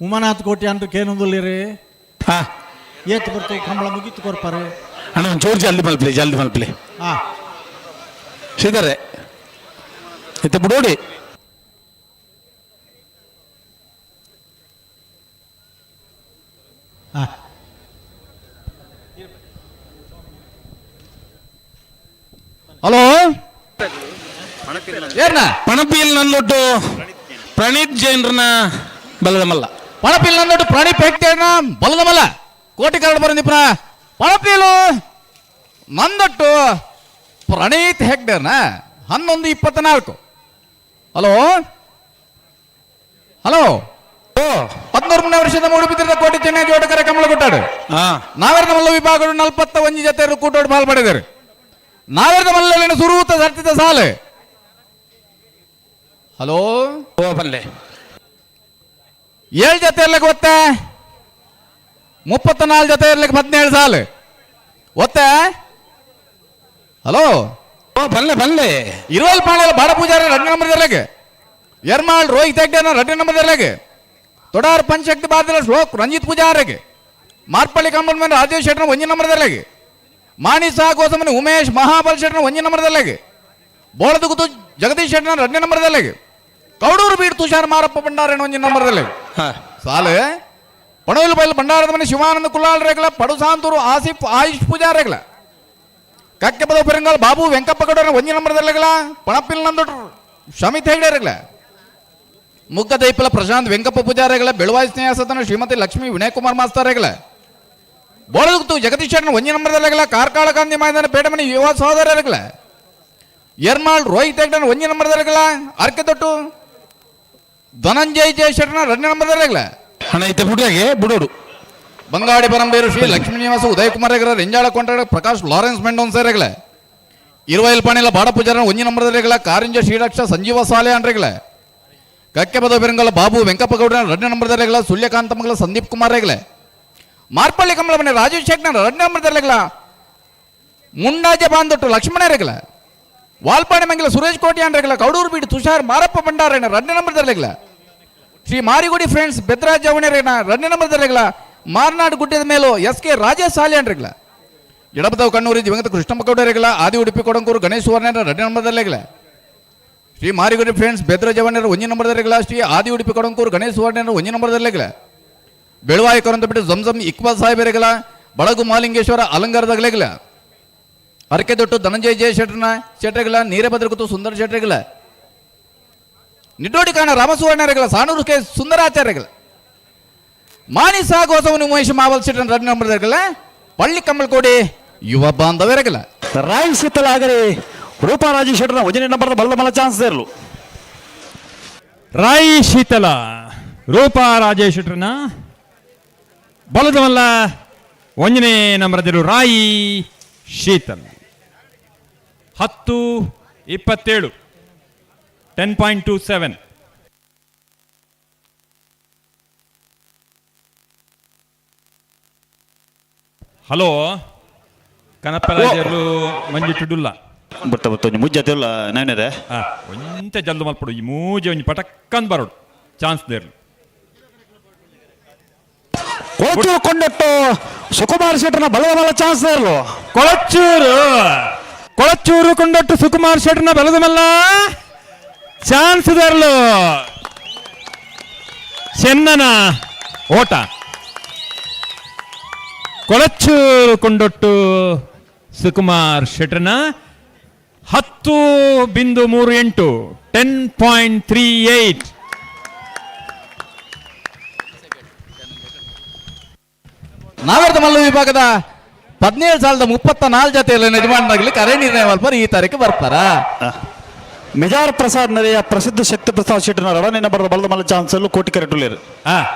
ಉಮಾನಾಥ್ ಕೋಟಿ ಅಂತ ಕೇನೊಂದುಲ್ಲಿರಿ. ಹಾ. ಏತ್ ಬರ್ತೀವಿ ಕಂಬಳ ಮುಗಿತು ಕೊರ್ಪಾರೆ. ಅಣ್ಣ, ಒಂದು ಚೂರು ಜಲ್ದಿ ಮಲ್ಪಲೆ, ಜಲ್ದಿ ಮಲ್ಪಲೆ. ಹಾ. ಶ್ರೀಧರೆ ಇತ್ತ ಬಿಡೋಡಿ. ಹಾ. ಹಲೋ, ಏರ್ನ? ಪಣಪಿಲ್ ನಂದೊಟ್ಟು ಪ್ರಣೀತ್ ಜೈನ್ರನ್ನ ಬಲದ ಮಲ್ಲ. ಪಣಪಿಲ್ ನಂದೊಟ್ಟು ಪ್ರಣೀತ್ ಹೆಗ್ಡೇನ ಬಲದ ಮಲ್ಲ. ಕೋಟಿ ಕರಡು ಬರಂದಿಪ್ರ ಪಣಪಿಲು ನಂದೊಟ್ಟು ಪ್ರಣೀತ್ ಹೆಗ್ಡೇನ 11:24. ಹಲೋ ಹಲೋ, 13ನೇ ವರ್ಷದ ಮೂಡುಬಿದ್ರಿದ ಕೋಟಿ ಚೆನ್ನೈ ಜೋಡಕರ ಕಮಲ ಕೊಟ್ಟಾಡು. ನಾವೆರದ ಮಲ್ಲ ವಿಭಾಗಗಳು 41 ಜೊತೆ ಕೂಟೋಡು ಪಾಲ್ ಪಡೆದರು. ನಾವೆರದ ಮಲ್ಲಲಿನ ಸುರೂತ ಸರ್ತಿದ ಸಾಲು. ಹಲೋ, ಓ ಬಲ್ಲೆ. 7 ಜೊತೆ ಇರ್ಲಿಕ್ಕೆ ಒತ್ತೆ, 34 ಜೊತೆ ಇರ್ಲಿಕ್ಕೆ 17 ಸಾಲು ಒತ್ತೆ. ಹಲೋ, ಓ ಬಲ್ಲೆ ಬಲ್ಲೆ. ಇರುವಲ್ ಪಾಣೆಲ್ಲ ಬಾಡ ಪೂಜಾರಿ 2 ನಂಬರ್ ಇರ್ಲಿಕ್ಕೆ, ಎರ್ಮಾಳ್ ರೋಹಿತ್ ಹೆಗ್ಡೆ 2 ನಂಬರ್ ಇರ್ಲಿಕ್ಕೆ, ತೊಡಾರ್ ಪಂಚಶಕ್ತಿ ಬಾದಿಲ ಶ್ಲೋಕ್ ರಂಜಿತ್ ಪೂಜಾರಿಗೆ, ಮಾರ್ಪಳ್ಳಿ ಕಂಬನ್ ರಾಜೇಶ್ ಶೆಟ್ಟರ್ 1 ನಂಬರ್ ಇರ್ಲಿಕ್ಕೆ, ಮಾಣಿ ಸಾಗೋಸಮನಿ ಉಮೇಶ್ ಮಹಾಬಲ್ ಶೆಟ್ಟರ್ 1 ನಂಬರ್ ಇರ್ಲಿಕ್ಕೆ, ಬೋಳದಗುತ್ತು ಜಗದೀಶ್ ಶೆಟ್ಟರ್ 2 ನಂಬರ್ ಇರ್ಲಿಕ್ಕೆ, ಕೌಡೂರು ಬೀಡ್ ತುಷಾರ್ ಮಾರಪ್ಪ ಭಂಡಾರ 1 ನಂಬರ್ ಇರ್ಲಿಕ್ಕೆ. ಸಾಲು ಪಣೋಲ್ ಬೈಲ್ ಭಂಡಾರದ ಮನೆ ಶಿವಾನಂದ ಕುಲ್ಲಾಲ್ ರೇಗಲ, ಪಡುಸಾಂತೂರು ಆಸಿಫ್ ಆಯುಷ್ ಪೂಜಾರ್ ರೇಗಲ, ಕಕ್ಕೆಪದ ಪೆರಂಗಾಲ್ ಬಾಬು ವೆಂಕಪ್ಪ ಗೌಡರ 1 ನಂಬರ್ ರೇಗಲ, ಪಣಪಿಲ್ ನಂದೊಟ್ಟು ಶಮಿತ್ ಹೆಗ್ಡೆ ರೇಗಲ, ಮುಗ್ಗದೈಪಲ ಪ್ರಶಾಂತ್ ವೆಂಕಪ್ಪ ಪೂಜಾರಿಗಳ, ಬೆಳುವಾಯಿ ಸ್ನೇಹ ಸದನ ಶ್ರೀಮತಿ ಲಕ್ಷ್ಮೀ ವಿನಯ್ ಕುಮಾರ್ ಮಾಸ್ತರ್ ರೇಗಲ, ಬೋಳಗುತ್ತು ಜಗದೀಶ್ ಶೆಟ್ಟರ್ 1 ನಂಬರ್ ರೇಗಲ, ಕಾರ್ಕಾಳ ಗಾಂಧಿ ಮೈದಾನ ಪೇಟಮನಿ ಯುವ ಸಹೋದರ ರೇಗಲ, ಎರ್ಮಾಳ್ ರೋಹಿತ್ ಹೆಗ್ಡೆ 1 ನಂಬರ್ ರೇಗಲ, ಅರ್ಕೆದೊಟ್ಟು ಧನಂಜಯ್ ಜಯ ಶೆಟ್ಟರ್ 2 ನಂಬರ್ ರೇಗಲ. ಅಣ್ಣ ಇತ್ತ ಬಿಡುವಾಗೆ ಬಿಡೋಡು. ಬಂಗಾಡಿ ಪರಂಬೇರು ಶ್ರೀ ಲಕ್ಷ್ಮೀ ನಿವಾಸ ಉದಯ್ ಕುಮಾರ್ ರೇಗಲ, ರೆಂಜಾಳ ಕೊಂಟಾಡ ಪ್ರಕಾಶ್ ಲಾರೆನ್ಸ್ ಮೆಂಡೋನ್ಸ ರೇಗಲ, ಇರುವೈಲ್ ಪಾಣಿಲ ಬಾಡ ಪೂಜಾರ 1 ನಂಬರ್ ರೇಗಲ, ಕಾರಿಂಜ ಶ್ರೀರಕ್ಷ ಸಂಜೀವ ಸಾಲೆ ಅಂಡ್ರೇಗಲ, ಕಕ್ಕೆಪದ ಬೆರಂಗಲ ಬಾಬು ವೆಂಕಪ್ಪ ಗೌಡರ 2 ನಂಬರ್ ರೇಗಲ, ಸೂರ್ಯಕಾಂತ ಮಂಗಲ ಸಂದೀಪ್ ಕುಮಾರ್ ರೇಗಲ, ಮಾರ್ಪಳ್ಳಿ ಕಮಲ ಮನೆ ರಾಜೇಶ್ ಶೆಟ್ನ 2 ನಂಬರ್ ರೇಗಲ, ಮುಂಡಾಜೆ ಬಾಂದೊಟ್ಟು ಲಕ್ಷ್ಮಣ ರೇಗಲ, ವಾಲ್ಪಾಡಿ ಮಂಗಲ ಸುರೇಶ್ ಕೋಟ್ಯಾನ್ ರೇಗಲ, ಕೌಡೂರು ಬೀಡು ತುಷಾರ್ ಮಾರಪ್ಪ ಭಂಡಾರಣ್ಣ 2 ನಂಬರ್ ರೇಗಲ, ಶ್ರೀ ಮಾರಿಗುಡಿ ಫ್ರೆಂಡ್ಸ್ ಬೆದ್ರಾಜ್ ಜವಣೇರೇನ 2 ನಂಬರ್ ರೇಗಲ, ಮಾರ್ನಾಡು ಗುಡ್ಡದ ಮೇಲೂ ಎಸ್ ಕೆ ರಾಜೇಶ್ ಸಾಲಿಯನ್ ರೇಗಲ, ಎಡಬದವ್ ಕಣ್ಣೂರಿ ದಿವಂಗತ ಕೃಷ್ಣಪ್ಪ ಗೌಡ ರೇಗಲ, ಆದಿ ಉಡುಪಿ ಕೊಡಂಕೂರು ಗಣೇಶ್ ಸುವರ್ಣ 2 ನಂಬರ್ ರೇಗಲ, ಶ್ರೀ ಮಾರಿಗುಡಿ ಫ್ರೆಂಡ್ಸ್ ಬೆದ್ರ ಜವಣ್ಯರ 1 ನಂಬರ್ ರೇಗಲ, ಶ್ರೀ ಆದಿ ಉಡುಪಿ ಕೊಡಂಕೂರು ಗಣೇಶ್ ಸುವರ್ಣ 1 ನಂಬರ್ ರೇಗಲ, ಬೆಳುವಾಯಿ ಕರಂತ ಬಿಟ್ಟು ಜಂಜಮ್ ಇಕ್ಬಾಲ್ ಸಾಹೇಬ್ ರೇಗಲ, ಬಳಗು ಮಾಲಿಂಗೇಶ್ವರ ಅಲಂಗಾರದಾಗ ರೇಗಲ, ಅರಕೆ ದೊಟ್ಟು ಧನಂಜಯ ಜಯ ಶೆಟ್ಟರ್ನ ಶೆಟ್ರೆಗಲ, ನೀರಭದ್ರಗುತ್ತು ಸುಂದರ ಶೆಟ್ರೆಗಲ, ನಿಡ್ಡೋಡಿ ಕಾಣ ರಾಮಸುವರ್ಣ ರೇಗಲ, ಸಾನೂರು ಕೆ ಸುಂದರಾಚಾರ್ಯಗಳ, ಮಾಣಿ ಸಾಗೋಸವನು ಮಹೇಶ್ ಮಾವಲ್ ಶೆಟ್ಟರ್ 2 ನಂಬರ್ ರೇಗಲ, ಪಳ್ಳಿ ಕಮ್ಮಲ್ಕೋಡಿ ಯುವ ಬಾಂಧವ್ಯರೆಗಲ. ರಾಯ್ ಶೀತಲ ಆಗರೆ ರೂಪಾ ರಾಜೇಶ್ ಶೆಟ್ಟರ್ನ 1 ನಂಬರ್ ಬಲ್ಲ ಮಲ್ಲ ಚಾನ್ಸ್ ಇರಲು. ರಾಯ್ ಶೀತಲ ರೂಪಾ ರಾಜೇಶ್ ಶೆಟ್ಟರ್ನ ಬಲದ ಮಲ್ಲ 1ನೇ ನಂಬರದಿರು ರಾಯಿ ಶೀತಲ್. 10:27, 10.27. ಹಲೋ, ಕನಪರಾಜರು ಮಂಜು ಟುಡುಲ್ಲ. ಬರ್ತಾ ಬರ್ತಾ ಒಂಜಿ ಮುಜ್ಜತೆ ಇಲ್ಲ ನಾನೇರೆ. ಒಂಚ ಜಲ್ದು ಮಲ್ಪಡು, ಈ ಮೂಜೆ ಒಂಜಿ ಪಟಕ್ಕಂದ್ ಬರೋಡು ಚಾನ್ಸ್ ದೇರ್ಲು. ಕೊಳಚೂರು ಕೊಂಡಟ್ಟು ಸುಕುಮಾರ್ ಶೆಟ್ಟರ್ನ ಬಲದ ಮಲ್ಲ ಚಾನ್ಸ್ ದೇರ್ಲು. ಕೊಳಚೂರು ಕೊಳಚೂರು ಕೊಂಡಟ್ಟು ಸುಕುಮಾರ್ ಶೆಟ್ಟರ್ನ ಬಲದ ಮಲ್ಲ ಚಾನ್ಸ್ ದೇರ್ಲು. ಚೆನ್ನನ ಓಟ ಕೊಳಚೂರು ಕೊಂಡೊಟ್ಟು ಸುಕುಮಾರ್ ಶೆಟ್ಟರ್ನ 10.38, 10.38. ನಾವೆರದ ಮಲ್ಲ ವಿಭಾಗದ 17,034 ಜೊತೆಯಲ್ಲಿ ಯಜಮಾನರಾಗಲಿ ಕರೆ ನಿರ್ಣಯ ಮಲ್ಪರ್ ಈ ತಾರೀಕು ಬರ್ತಾರ. ಮೆಜಾರ್ ಪ್ರಸಾದ್ ನರೆಯ ಪ್ರಸಿದ್ಧ ಶಕ್ತಿ ಪ್ರಸಾದ್ ಶೆಟ್ಟರ್ನ 2ನೇ ನಂಬರ್ ಬಲದ ಮಲ್ಲ ಚಾನ್ಸ್ ಅಲ್ಲೂ ಕೋಟಿ ಕರೆಟುಲೇರು.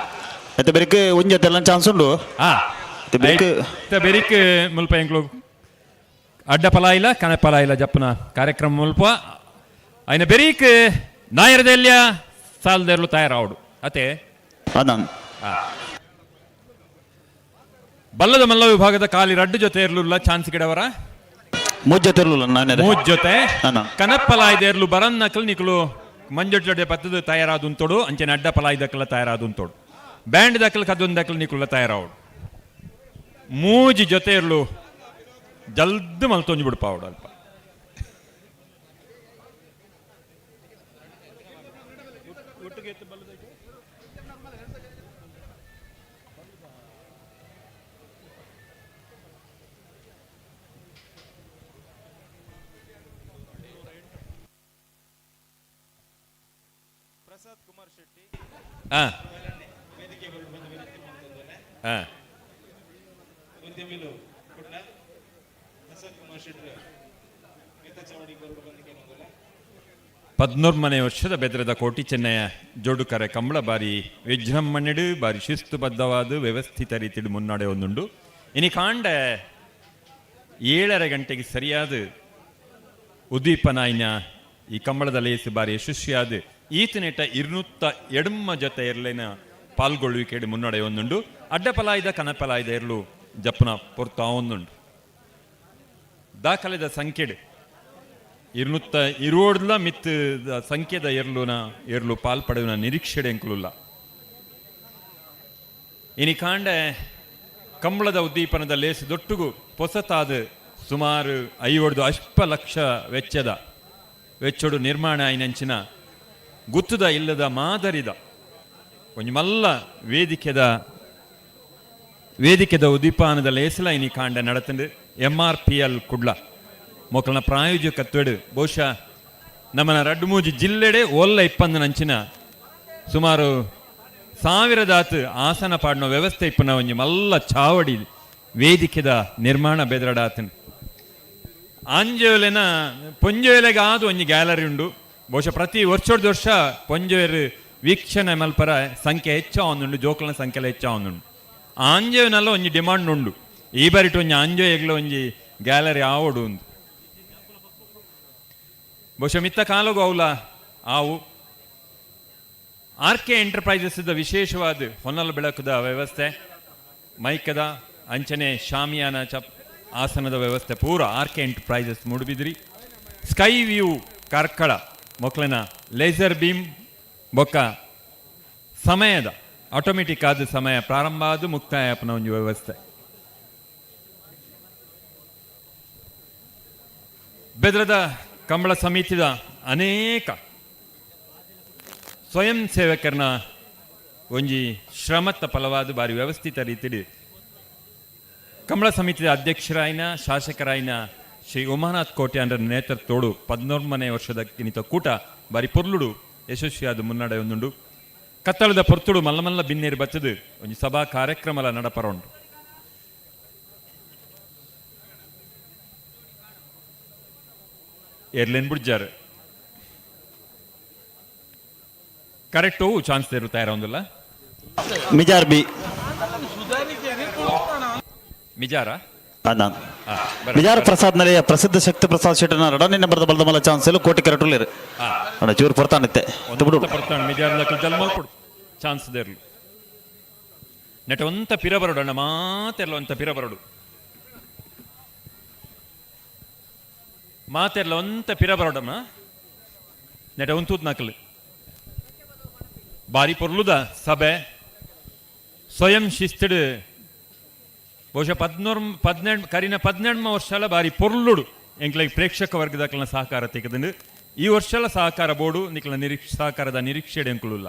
ಮತ್ತೆ ಬೆರಿಕ್ ಒಂಜಿ ಜೊತೆ ಎಲ್ಲ ಚಾನ್ಸ್ ಉಂಡು. ಬೆರಿಕ್ ಮುಲ್ಪ ಎಂಕ್ಲು ಅಡ್ಡ ಫಲ ಇಲ್ಲ ಕಣ ಫಲ ಇಲ್ಲ ಜಪ್ಪನ ಕಾರ್ಯಕ್ರಮ ಮುಲ್ಪ ಆಯ್ನ ಬೆರೀಕ್ ನಾಯರದೆಲ್ಯ ಸಾಲದೆರ್ಲು ತಯಾರಾವಡು ಅತೆ. ಬಲ್ಲದ ಮಲ್ಲ ವಿಭಾಗದ ಖಾಲಿ ರಡ್ಡು ಜೊತೆ ಇರಲಿಲ್ಲ ಚಾನ್ಸ್ ಗಿಡವರ. ಮೂಜ್ ಜೊತೆ. ಮೂಜ್ ಜೊತೆ ಕನಪ್ಪಲಾಯ್ದೇರ್ಲು ಬರನ್ನಕಲ್ ನಿಕುಲು ಮಂಜೊಟ್ಟೆ ಪತ್ತದ ತಯಾರಾದುಂತೋಡು ಅಂಚನೆ ಅಡ್ಡ ಪಲಾಯ್ದಕ್ಕಲ ತಯಾರಾದುಂತೋಡು ಬ್ಯಾಂಡ್ ದಕ್ಕಲ್ ಕದ್ದೊಂದು ದಕ್ಕಲ್ ನಿಕುಲ ತಯಾರಾವಡು ಮೂಜಿ ಜೊತೆ ಇರ್ಲು ಜಲ್ದ್ ಮಲ್ತೊಂಜಿ ಬಿಡ್ಪಾವಡು ಅಲ್ಪ. ಪದ್ನೂರ್ಮನೆ ವರ್ಷದ ಬೆದ್ರದ ಕೋಟಿ ಚೆನ್ನಯ ಜೋಡುಕರೆ ಕಂಬಳ ಬಾರಿ ವಿಜೃಂಭಣೆಡು ಬಾರಿ ಶಿಸ್ತುಬದ್ಧವಾದ ವ್ಯವಸ್ಥಿತ ರೀತಿಡು ಮುನ್ನಡೆ ಒಂದುಂಡು. ಇನಿ ಕಾಂಡ 7:30 ಗಂಟೆಗೆ ಸರಿಯಾದ ಉದ್ದೀಪನಾಯಿನ ಈ ಕಂಬಳದ ಲೇಸು ಬಾರಿ ಯಶಸ್ವಿಯಾದ ಈತನೇಟ 280 ಜೊತೆ ಇರ್ಲೇನ ಪಾಲ್ಗೊಳ್ಳುವಿಕೆ ಮುನ್ನಡೆ ಒಂದುಂಡು. ಅಡ್ಡಪಲಾಯ್ದ ಕನಪಲಾಯ್ದ ಇರ್ಲು ಜಪ್ಪನ ಪೊರ್ತಾ ಒಂದುಂಡು. ದಾಖಲೆದ ಸಂಖ್ಯೆಡು 220 ಮಿತ್ ಸಂಖ್ಯೆದ ಎರ್ಲುನ ಎರ್ಲು ಪಾಲ್ ಪಡೆಯುವ ನಿರೀಕ್ಷೆಡೆ ಎಂಕುಲುಲ್ಲ. ಇನಿ ಕಾಂಡ ಕಂಬಳದ ಉದ್ದೀಪನದ ಲೇಸು ದೊಟ್ಟುಗು ಪೊಸತಾದ ಸುಮಾರು 50 ಲಕ್ಷ ವೆಚ್ಚದ ವೆಚ್ಚಡು ನಿರ್ಮಾಣ ಐನಂಚಿನ ಗುತ್ತದ ಇಲ್ಲದ ಮಾದರಿದ ಒಂಜಿ ಮಲ್ಲ ವೇದಿಕೆದ ಉದ್ದೀಪಾನದ ಲೇಸಲ ಇನಿ ಕಾಂಡ ನಡತಂಡು. MRPL Kudla ಮೊಕ್ಕಳನ ಪ್ರಾಯೋಜಕತ್ವಡು ಬಹುಶಃ ನಮ್ಮನ ರಡ್ಡುಮೂಜಿ ಜಿಲ್ಲೆಡೆ ಓಲ್ಲ ಇಪ್ಪಂದನಂಚಿನ ಸುಮಾರು 1000 ಆಸನ ಪಾಡಿನ ವ್ಯವಸ್ಥೆ ಇಪ್ಪನ ಒಂಜಿ ಮಲ್ಲ ಚಾವಡಿ ವೇದಿಕೆದ ನಿರ್ಮಾಣ ಬೆದರಡಾತನ್. ಆಂಜೋಲೆನ ಪೊಂಜೋಲೆಗಾದ ಒಂಜಿ ಗ್ಯಾಲರಿ ಉಂಡು. ಬಹುಶಃ ಪ್ರತಿ ವರ್ಷದ ವರ್ಷ ಪೊಂಜೋಯರು ವೀಕ್ಷಣೆ ಮಲ್ಪರ ಸಂಖ್ಯೆ ಹೆಚ್ಚ ಒಂದುಂಡು, ಜೋಕುಲನ ಸಂಖ್ಯೆ ಹೆಚ್ಚ ಒಂದುಂಡು. ಆಂಜೋವಿನಲ್ಲ ಒಂಜಿ ಡಿಮಾಂಡ್ ಉಂಡು. ಈ ಬಾರಿಟ್ ಒಂಜಿ ಆಂಜೋಯಗ್ಲ ಒಂಜಿ ಗ್ಯಾಲರಿ ಆವಡು ಉಂದು. ಬಹುಶಃ ಮಿತ್ತ ಕಾಲಗು ಅವಲ ಆವು ಆರ್ ಕೆ ಎಂಟರ್ಪ್ರೈಸಸ್ ವಿಶೇಷವಾದ ಹೊನ್ನಲ ಬೆಳಕದ ವ್ಯವಸ್ಥೆ, ಮೈಕದ ಅಂಚನೆ ಶಾಮಿಯಾನ ಚಪ್ ಆಸನದ ವ್ಯವಸ್ಥೆ ಪೂರ R K enterprises Moodbidri. Sky view Karkala ಮೊಕ್ಕಲಿನ laser beam ಬೊಕ್ಕ ಸಮಯದ ಆಟೋಮೆಟಿಕ್ ಆದ ಸಮಯ ಪ್ರಾರಂಭ ಆದ ಮುಕ್ತಾಯ ಒಂದು ವ್ಯವಸ್ಥೆ. ಬೆದ್ರದ ಕಂಬಳ ಸಮಿತಿದ ಅನೇಕ ಸ್ವಯಂ ಸೇವಕರನ್ನ ಒಂಜಿ ಶ್ರಮತ್ತ ಫಲವಾದ ಬಾರಿ ವ್ಯವಸ್ಥಿತ ರೀತಿಯಲ್ಲಿ ಕಂಬಳ ಸಮಿತಿಯ ಅಧ್ಯಕ್ಷರಾಯಿನ ಶಾಸಕರಾಯಿನ ಶ್ರೀ ಉಮಾನಾಥ್ ಕೋಟ್ಯಾನ್ರ ನೇತೃತ್ವೋಡು 14ನೇ ವರ್ಷದ ಕಿನಿತ ಕೂಟ ಬಾರಿ ಪೊರ್ಲುಡು ಯಶಸ್ವಿಯಾದ ಮುನ್ನಡೆ ಒಂದುಂಡು. ಕತ್ತಳದ ಪೊರ್ತುಡು ಮಲ್ಲ ಮಲ್ಲ ಬಿನ್ನೇರು ಬತ್ತದು ಒಂಜಿ ಸಭಾ ಕಾರ್ಯಕ್ರಮಲ ನಡಪರ ಉಂಡು. ಏರ್ಲೆನ್ ಬುಡ್ಜಾರ್ ಕರೆಕ್ಟು ಚಾನ್ಸ್ ತಯಾರ ಮಿಜಾರ್ ಬಿ ಮಿಜಾರ ಮಿಜಾರ್ ಪ್ರಸಾದ್ ನಲೆಯ ಪ್ರಸಿದ್ಧ ಶಕ್ತಿ ಪ್ರಸಾದ್ ಶೆಟ್ಟನ ರಡನೆ ನಂಬರ್ದ ಬಲ್ದ ಮಲ್ಲ ಚಾನ್ಸ್ ಇಲ್ಲ ಕೋಟಿ ಕರೆಕ್ಟ್ ಉಳ್ಳೇರು ಅಣ್ಣ ಚೂರು ಪೊರ್ತಾನಿತ್ತೆ ಪೊರ್ತಾಣ ಮಿಜಾರ್ ಜಲ್ ಮಲ್ಪೊಡು ಚಾನ್ಸ್ ದೇರ್ಲು ನೆಟ ಒಂತ ಪಿರ ಬರಡು ಅಣ್ಣ ಮಾತೆಲ್ಲ ಒಂತ ಪಿರ ಬರಡು ಮಾತೆಲ್ಲ ಒಂತ ಪಿರ ಬರಡಮ್ಮ ನೆಟ ಒಂತೂತ್ ನಕಲು ಬಾರಿ ಪೊರ್ಲುದ ಸಭೆ ಸ್ವಯಂ ಶಿಸ್ತಿಡು ಬಹುಶಃ 18 ಕರಿನ 18 ವರ್ಷಲ ಬಾರಿ ಪೊರ್ಲುಡು ಎಂಕ್ಲೆಗ್ ಪ್ರೇಕ್ಷಕ ವರ್ಗದಕ್ಲನ ಸಹಕಾರ ತಿಕ್ಕದಂಡು. ಈ ವರ್ಷಲ ಸಹಕಾರ ಬೋರ್ಡು ನಿಕ್ಲ ಸಹಕಾರದ ನಿರೀಕ್ಷೆಡ್ ಎಂಕುಲುಲ್ಲ.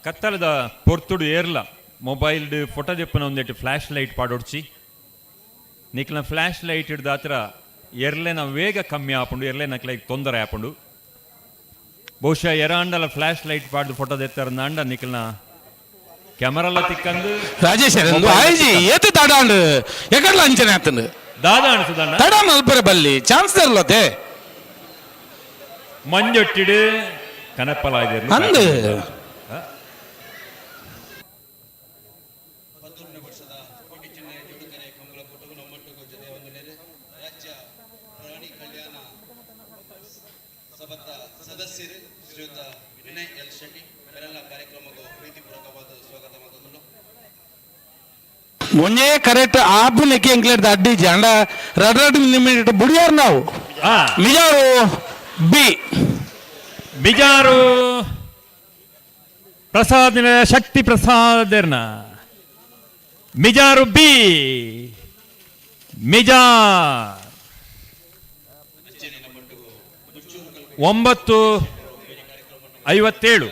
ಕತ್ತಲದ ಪೊರ್ತುಡು ಏರ್ಲ ಮೊಬೈಲ್ಡ್ ಫೋಟೋ ದೆಪ್ಪುನ ಒಂದೆಟ್ಟು ಫ್ಲ್ಯಾಶ್ ಲೈಟ್ ಪಾಡೊಡ್ಚಿ ನಿಕ್ಲ ಫ್ಲ್ಯಾಶ್ ಲೈಟ್ ಹಿಡ್ದಾತ್ರ ಎರ್ಲೆನ ವೇಗ ಕಮ್ಮಿ ಆಪುಂಡು, ಎರ್ಲೆನ ಕ್ಲೈಕ್ ತೊಂದರೆ ಆಪುಂಡು. ಬಹುಶಃ ಎರಾಂಡಲ ಫ್ಲ್ಯಾಶ್ ಲೈಟ್ ಪಾಡ್ದು ಫೋಟೋ ದೆತ್ತಾರ ನಿಕ್ಲನ ಕ್ಯಾಮರಾಲ ತಿಕ್ಕಂದು ರಾಜೇಶ್ ಆಯ್ಜಿ ಏತು ತಡಾಂಡು ಎಕಡ್ಲ ಅಂಚನೆ ಆತಂಡು ದಾದಾ ಅನ್ಸುದಣ್ಣ ತಡ ಮಲ್ಪರೆ ಬಲ್ಲಿ ಚಾನ್ಸ್ ತರ್ಲತೆ ಮಂಜೊಟ್ಟಿಡು ಕನಪ್ಪಲಾಯ್ದಿರ್ಲು ಅಂದು ಸದಸ್ಯರು ಶ್ರೀಯುತ ವಿನಯ್ ಎಲ್ ಶೆಟ್ಟಿ ಇವರೆಲ್ಲ ಕಾರ್ಯಕ್ರಮಕ್ಕೂ ಪ್ರೀತಿಪೂರ್ವಕವಾದ ಸ್ವಾಗತ ಮಾಡಿದ್ರು. ಒಂಜೇ ಕರೆಕ್ಟ್ ಆಪು ನೆಕ್ಕೆ ಎಂಕ್ಲೇಟ್ ಅಡ್ಡಿ ಅಂಡ ರಡ್ ರಡ್ ನಿಮಿಟ್ ಬುಡಿಯಾರ್ ನಾವು. ಮಿಜಾರು ಬಿ ಬಿಜಾರು ಪ್ರಸಾದ್ ಶಕ್ತಿ ಪ್ರಸಾದ್ ಮಿಜಾರು ಬಿ ಮಿಜಾರ್ 9:57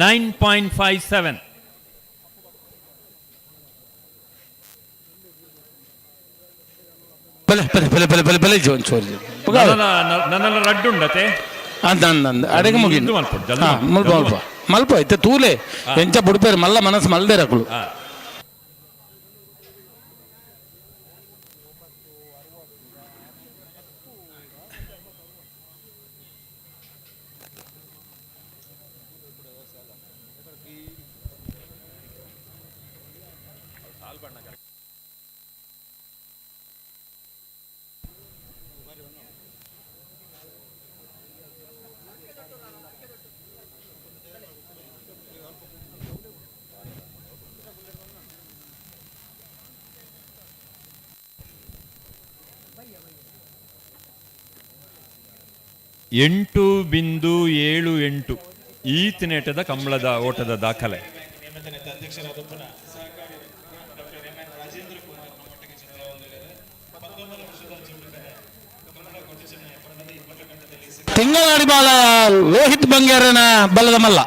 9.57. ಬಲೆ ಬಲೆ ಬಲೆ ಬಲೆ ಬಲೆ ಬಲೆ ಜೋನ್ ಚೋರಿ. ನನ್ನೆಲ್ಲ ರಡ್ಡು ಉಂಡತೆ. ಅಂದ ಅಂದ ಅಂದ ಅಡೆಗೆ ಮುಗಿ ಮಲ್ಪ ಮಲ್ಪ ಮಲ್ಪ ಮಲ್ಪ ಐತೆ ತೂಲೆ ಎಂಚ ಬುಡ್ಪೇರು ಮಲ್ಲ ಮನಸ್ಸು ಮಲ್ದೇರಕುಲು. 8.78 ಈತನೇಟದ ಕಂಬಳದ ಓಟದ ದಾಖಲೆ. ತಿಂಗಳಾಡಿ ಬಾಲ ಲೋಹಿತ್ ಬಂಗೇರನ ಬಲದ ಮಲ್ಲ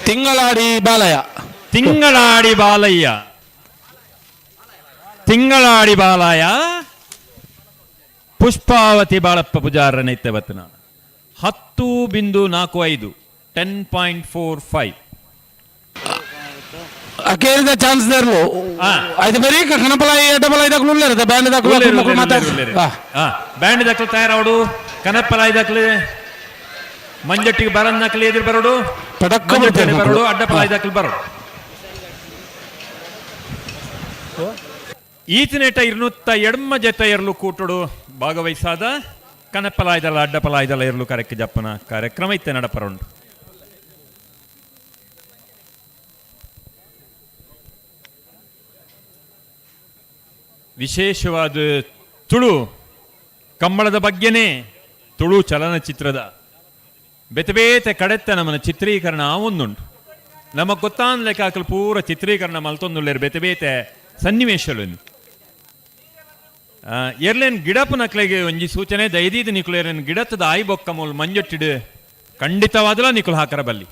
ತಿಂಗಳಾಡಿ ಬಾಲಯ್ಯ. ತಿಂಗಳಾಡಿ ಬಾಲಯ್ಯ, ತಿಂಗಳಾಡಿ ಬಾಲಯ್ಯ ಪುಷ್ಪಾವತಿ ಬಾಳಪ್ಪ ಪೂಜಾರನೈತೆ ಬತ್ತನ 10.45 10.45. ಅಕೇರಿದ ಚಾನ್ಸ್ ದೇರ್ಲು ಐದು ಬರೀ ಕನಪಲ ಡಬಲ್ ಐದಕ್ಲು ಉಲ್ಲೇರು ಬ್ಯಾಂಡ್ ದಾಖಲು ಬ್ಯಾಂಡ್ ದಾಖಲು ತಯಾರಾವಡು ಕನಪಲ ಐದಕ್ಲು ಮಂಜಟ್ಟಿಗೆ ಬರನ್ ನಕಲಿ ಎದುರು ಬರೋಡು ಬರೋಡು ಅಡ್ಡಪಲ ಐದಕ್ಲು ಬರೋಡು. ಈತನೇಟ 280 ಜೊತೆ ಎರಲು ಕೂಟುಡು ಭಾಗವಹಿಸಾದ ಕನಪಲಾಯ್ದಲ ಅಡ್ಡಪಲಾಯ್ದಲ ಇರಲು ಕರೆಕ್ ಜಪ್ಪನ ಕಾರ್ಯಕ್ರಮ ಇತ್ತೆ ನಡಪರುಂಡು. ವಿಶೇಷವಾದ ತುಳು ಕಂಬಳದ ಬಗ್ಗೆನೇ ತುಳು ಚಲನಚಿತ್ರದ ಬೇತೆ ಬೇತೆ ಕಡೆತ್ತ ನಮ್ಮನ ಚಿತ್ರೀಕರಣ ಒಂದುಂಟು. ನಮಗೆ ಗೊತ್ತಾನ್ ಲೆಕ್ಕ ಹಾಕಲು ಪೂರ ಚಿತ್ರೀಕರಣ ಮಲ್ತೊಂದುಲ್ಲೇರು ಬೇತೆ ಬೇತೆ ಸನ್ನಿವೇಶಗಳನ್ನು. ಎರ್ಲೇನ್ ಗಿಡಪ್ಪು ನಕ್ಲೆಗೆ ಒಂಜಿ ಸೂಚನೆ ದೈದೀದ ನಿಕುಲೇರನ್ ಗಿಡತ್ತದ ಆಯಿ ಬೊಕ್ಕ ಮೂಲ್ ಮಂಜೊಟ್ಟಿಡು ಖಂಡಿತವಾದಲ ನಿಕುಲು ಹಾಕರ ಬಲ್ಲಿ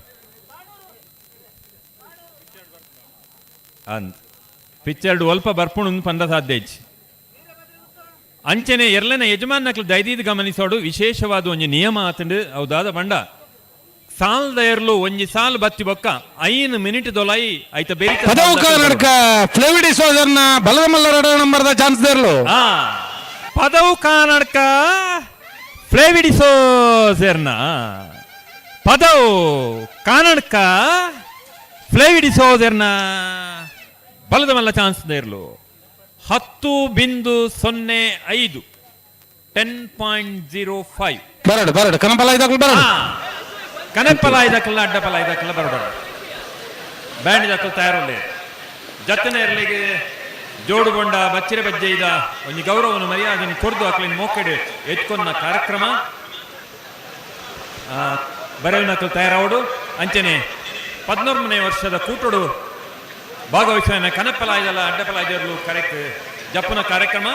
ಅಂದ್ ಪಿಕ್ಚರ್ಡ್ ಒಲ್ಪ ಬರ್ಪುಣು ಪಂದ ಸಾಧ್ಯ ಇಜ್ಜಿ. ಅಂಚನೆ ಎರ್ಲೆನ ಯಜಮಾನ್ ನಕ್ಲು ದೈದೀದ್ ಗಮನಿಸೋಡು ವಿಶೇಷವಾದ ಒಂಜಿ ನಿಯಮ ಆತಂಡು ಹೌದಾದ ಬಂಡ ಸಾಲ್ದ ಎರ್ಲು ಒಂಜಿ ಸಾಲ್ ಬತ್ತಿ ಬೊಕ್ಕ 5 ಮಿನಿಟ್ ದೊಲಾಯಿ ಐತ ಬೇರೆ ಫ್ಲೇವಿಡಿ ಸೋದರ್ನ ಬಲದ ಮಲ್ಲರ ನಂಬರ್ದ ಚಾನ್ಸ್ ದೇರ್ಲು. ಪದವು ಕಾನಡ್ಕ ಫ್ಲೇವಿಡಿ ಸೋದರ್ನ ಪದವು ಕಾನಡ್ಕ ಫ್ಲೇವಿಡಿ ಸೋದರ್ನ ಬಲದ ಮಲ್ಲ ಚಾನ್ಸ್ ದೇರ್ಲು 10.05 10.05. ಬರಡು ಬರಡು ಕನಪಲ ಐದಕ್ಲು ಬರಡು ಕನಪಲ ಐದಕ್ಕಲ್ಲ ಅಡ್ಡಪಲ ಐದಕ್ಕಲ್ಲ ಬರಬಾರ್ದು. ಬ್ಯಾಂಡ್ ದಕ್ಕಲು ತಯಾರಲ್ಲೇ ಜತ್ತನೆ ಇರಲಿಗೆ ಜೋಡುಗೊಂಡ ಬಚ್ಚಿರೆ ಬಜ್ಜೆ ಇದ ಒಂದು ಗೌರವವನ್ನು ಮರ್ಯಾದೆಯನ್ನು ಕೊರ್ದು ಅಕ್ಲಿನ ಮೋಕೆಡು ಎತ್ಕೊನ್ನ ಕಾರ್ಯಕ್ರಮ ಬರೆಯುವ ತಯಾರಾವಡು. ಅಂಚನೆ 13ನೇ ವರ್ಷದ ಕೂಟಡು ಭಾಗವಹಿಸುವ ಕನಪಲಾಯ್ದಲ್ಲ ಅಡ್ಡಪಲಾಯ್ದರ್ಲು ಕರೆಕ್ಟ್ ಜಪ್ಪನ ಕಾರ್ಯಕ್ರಮ.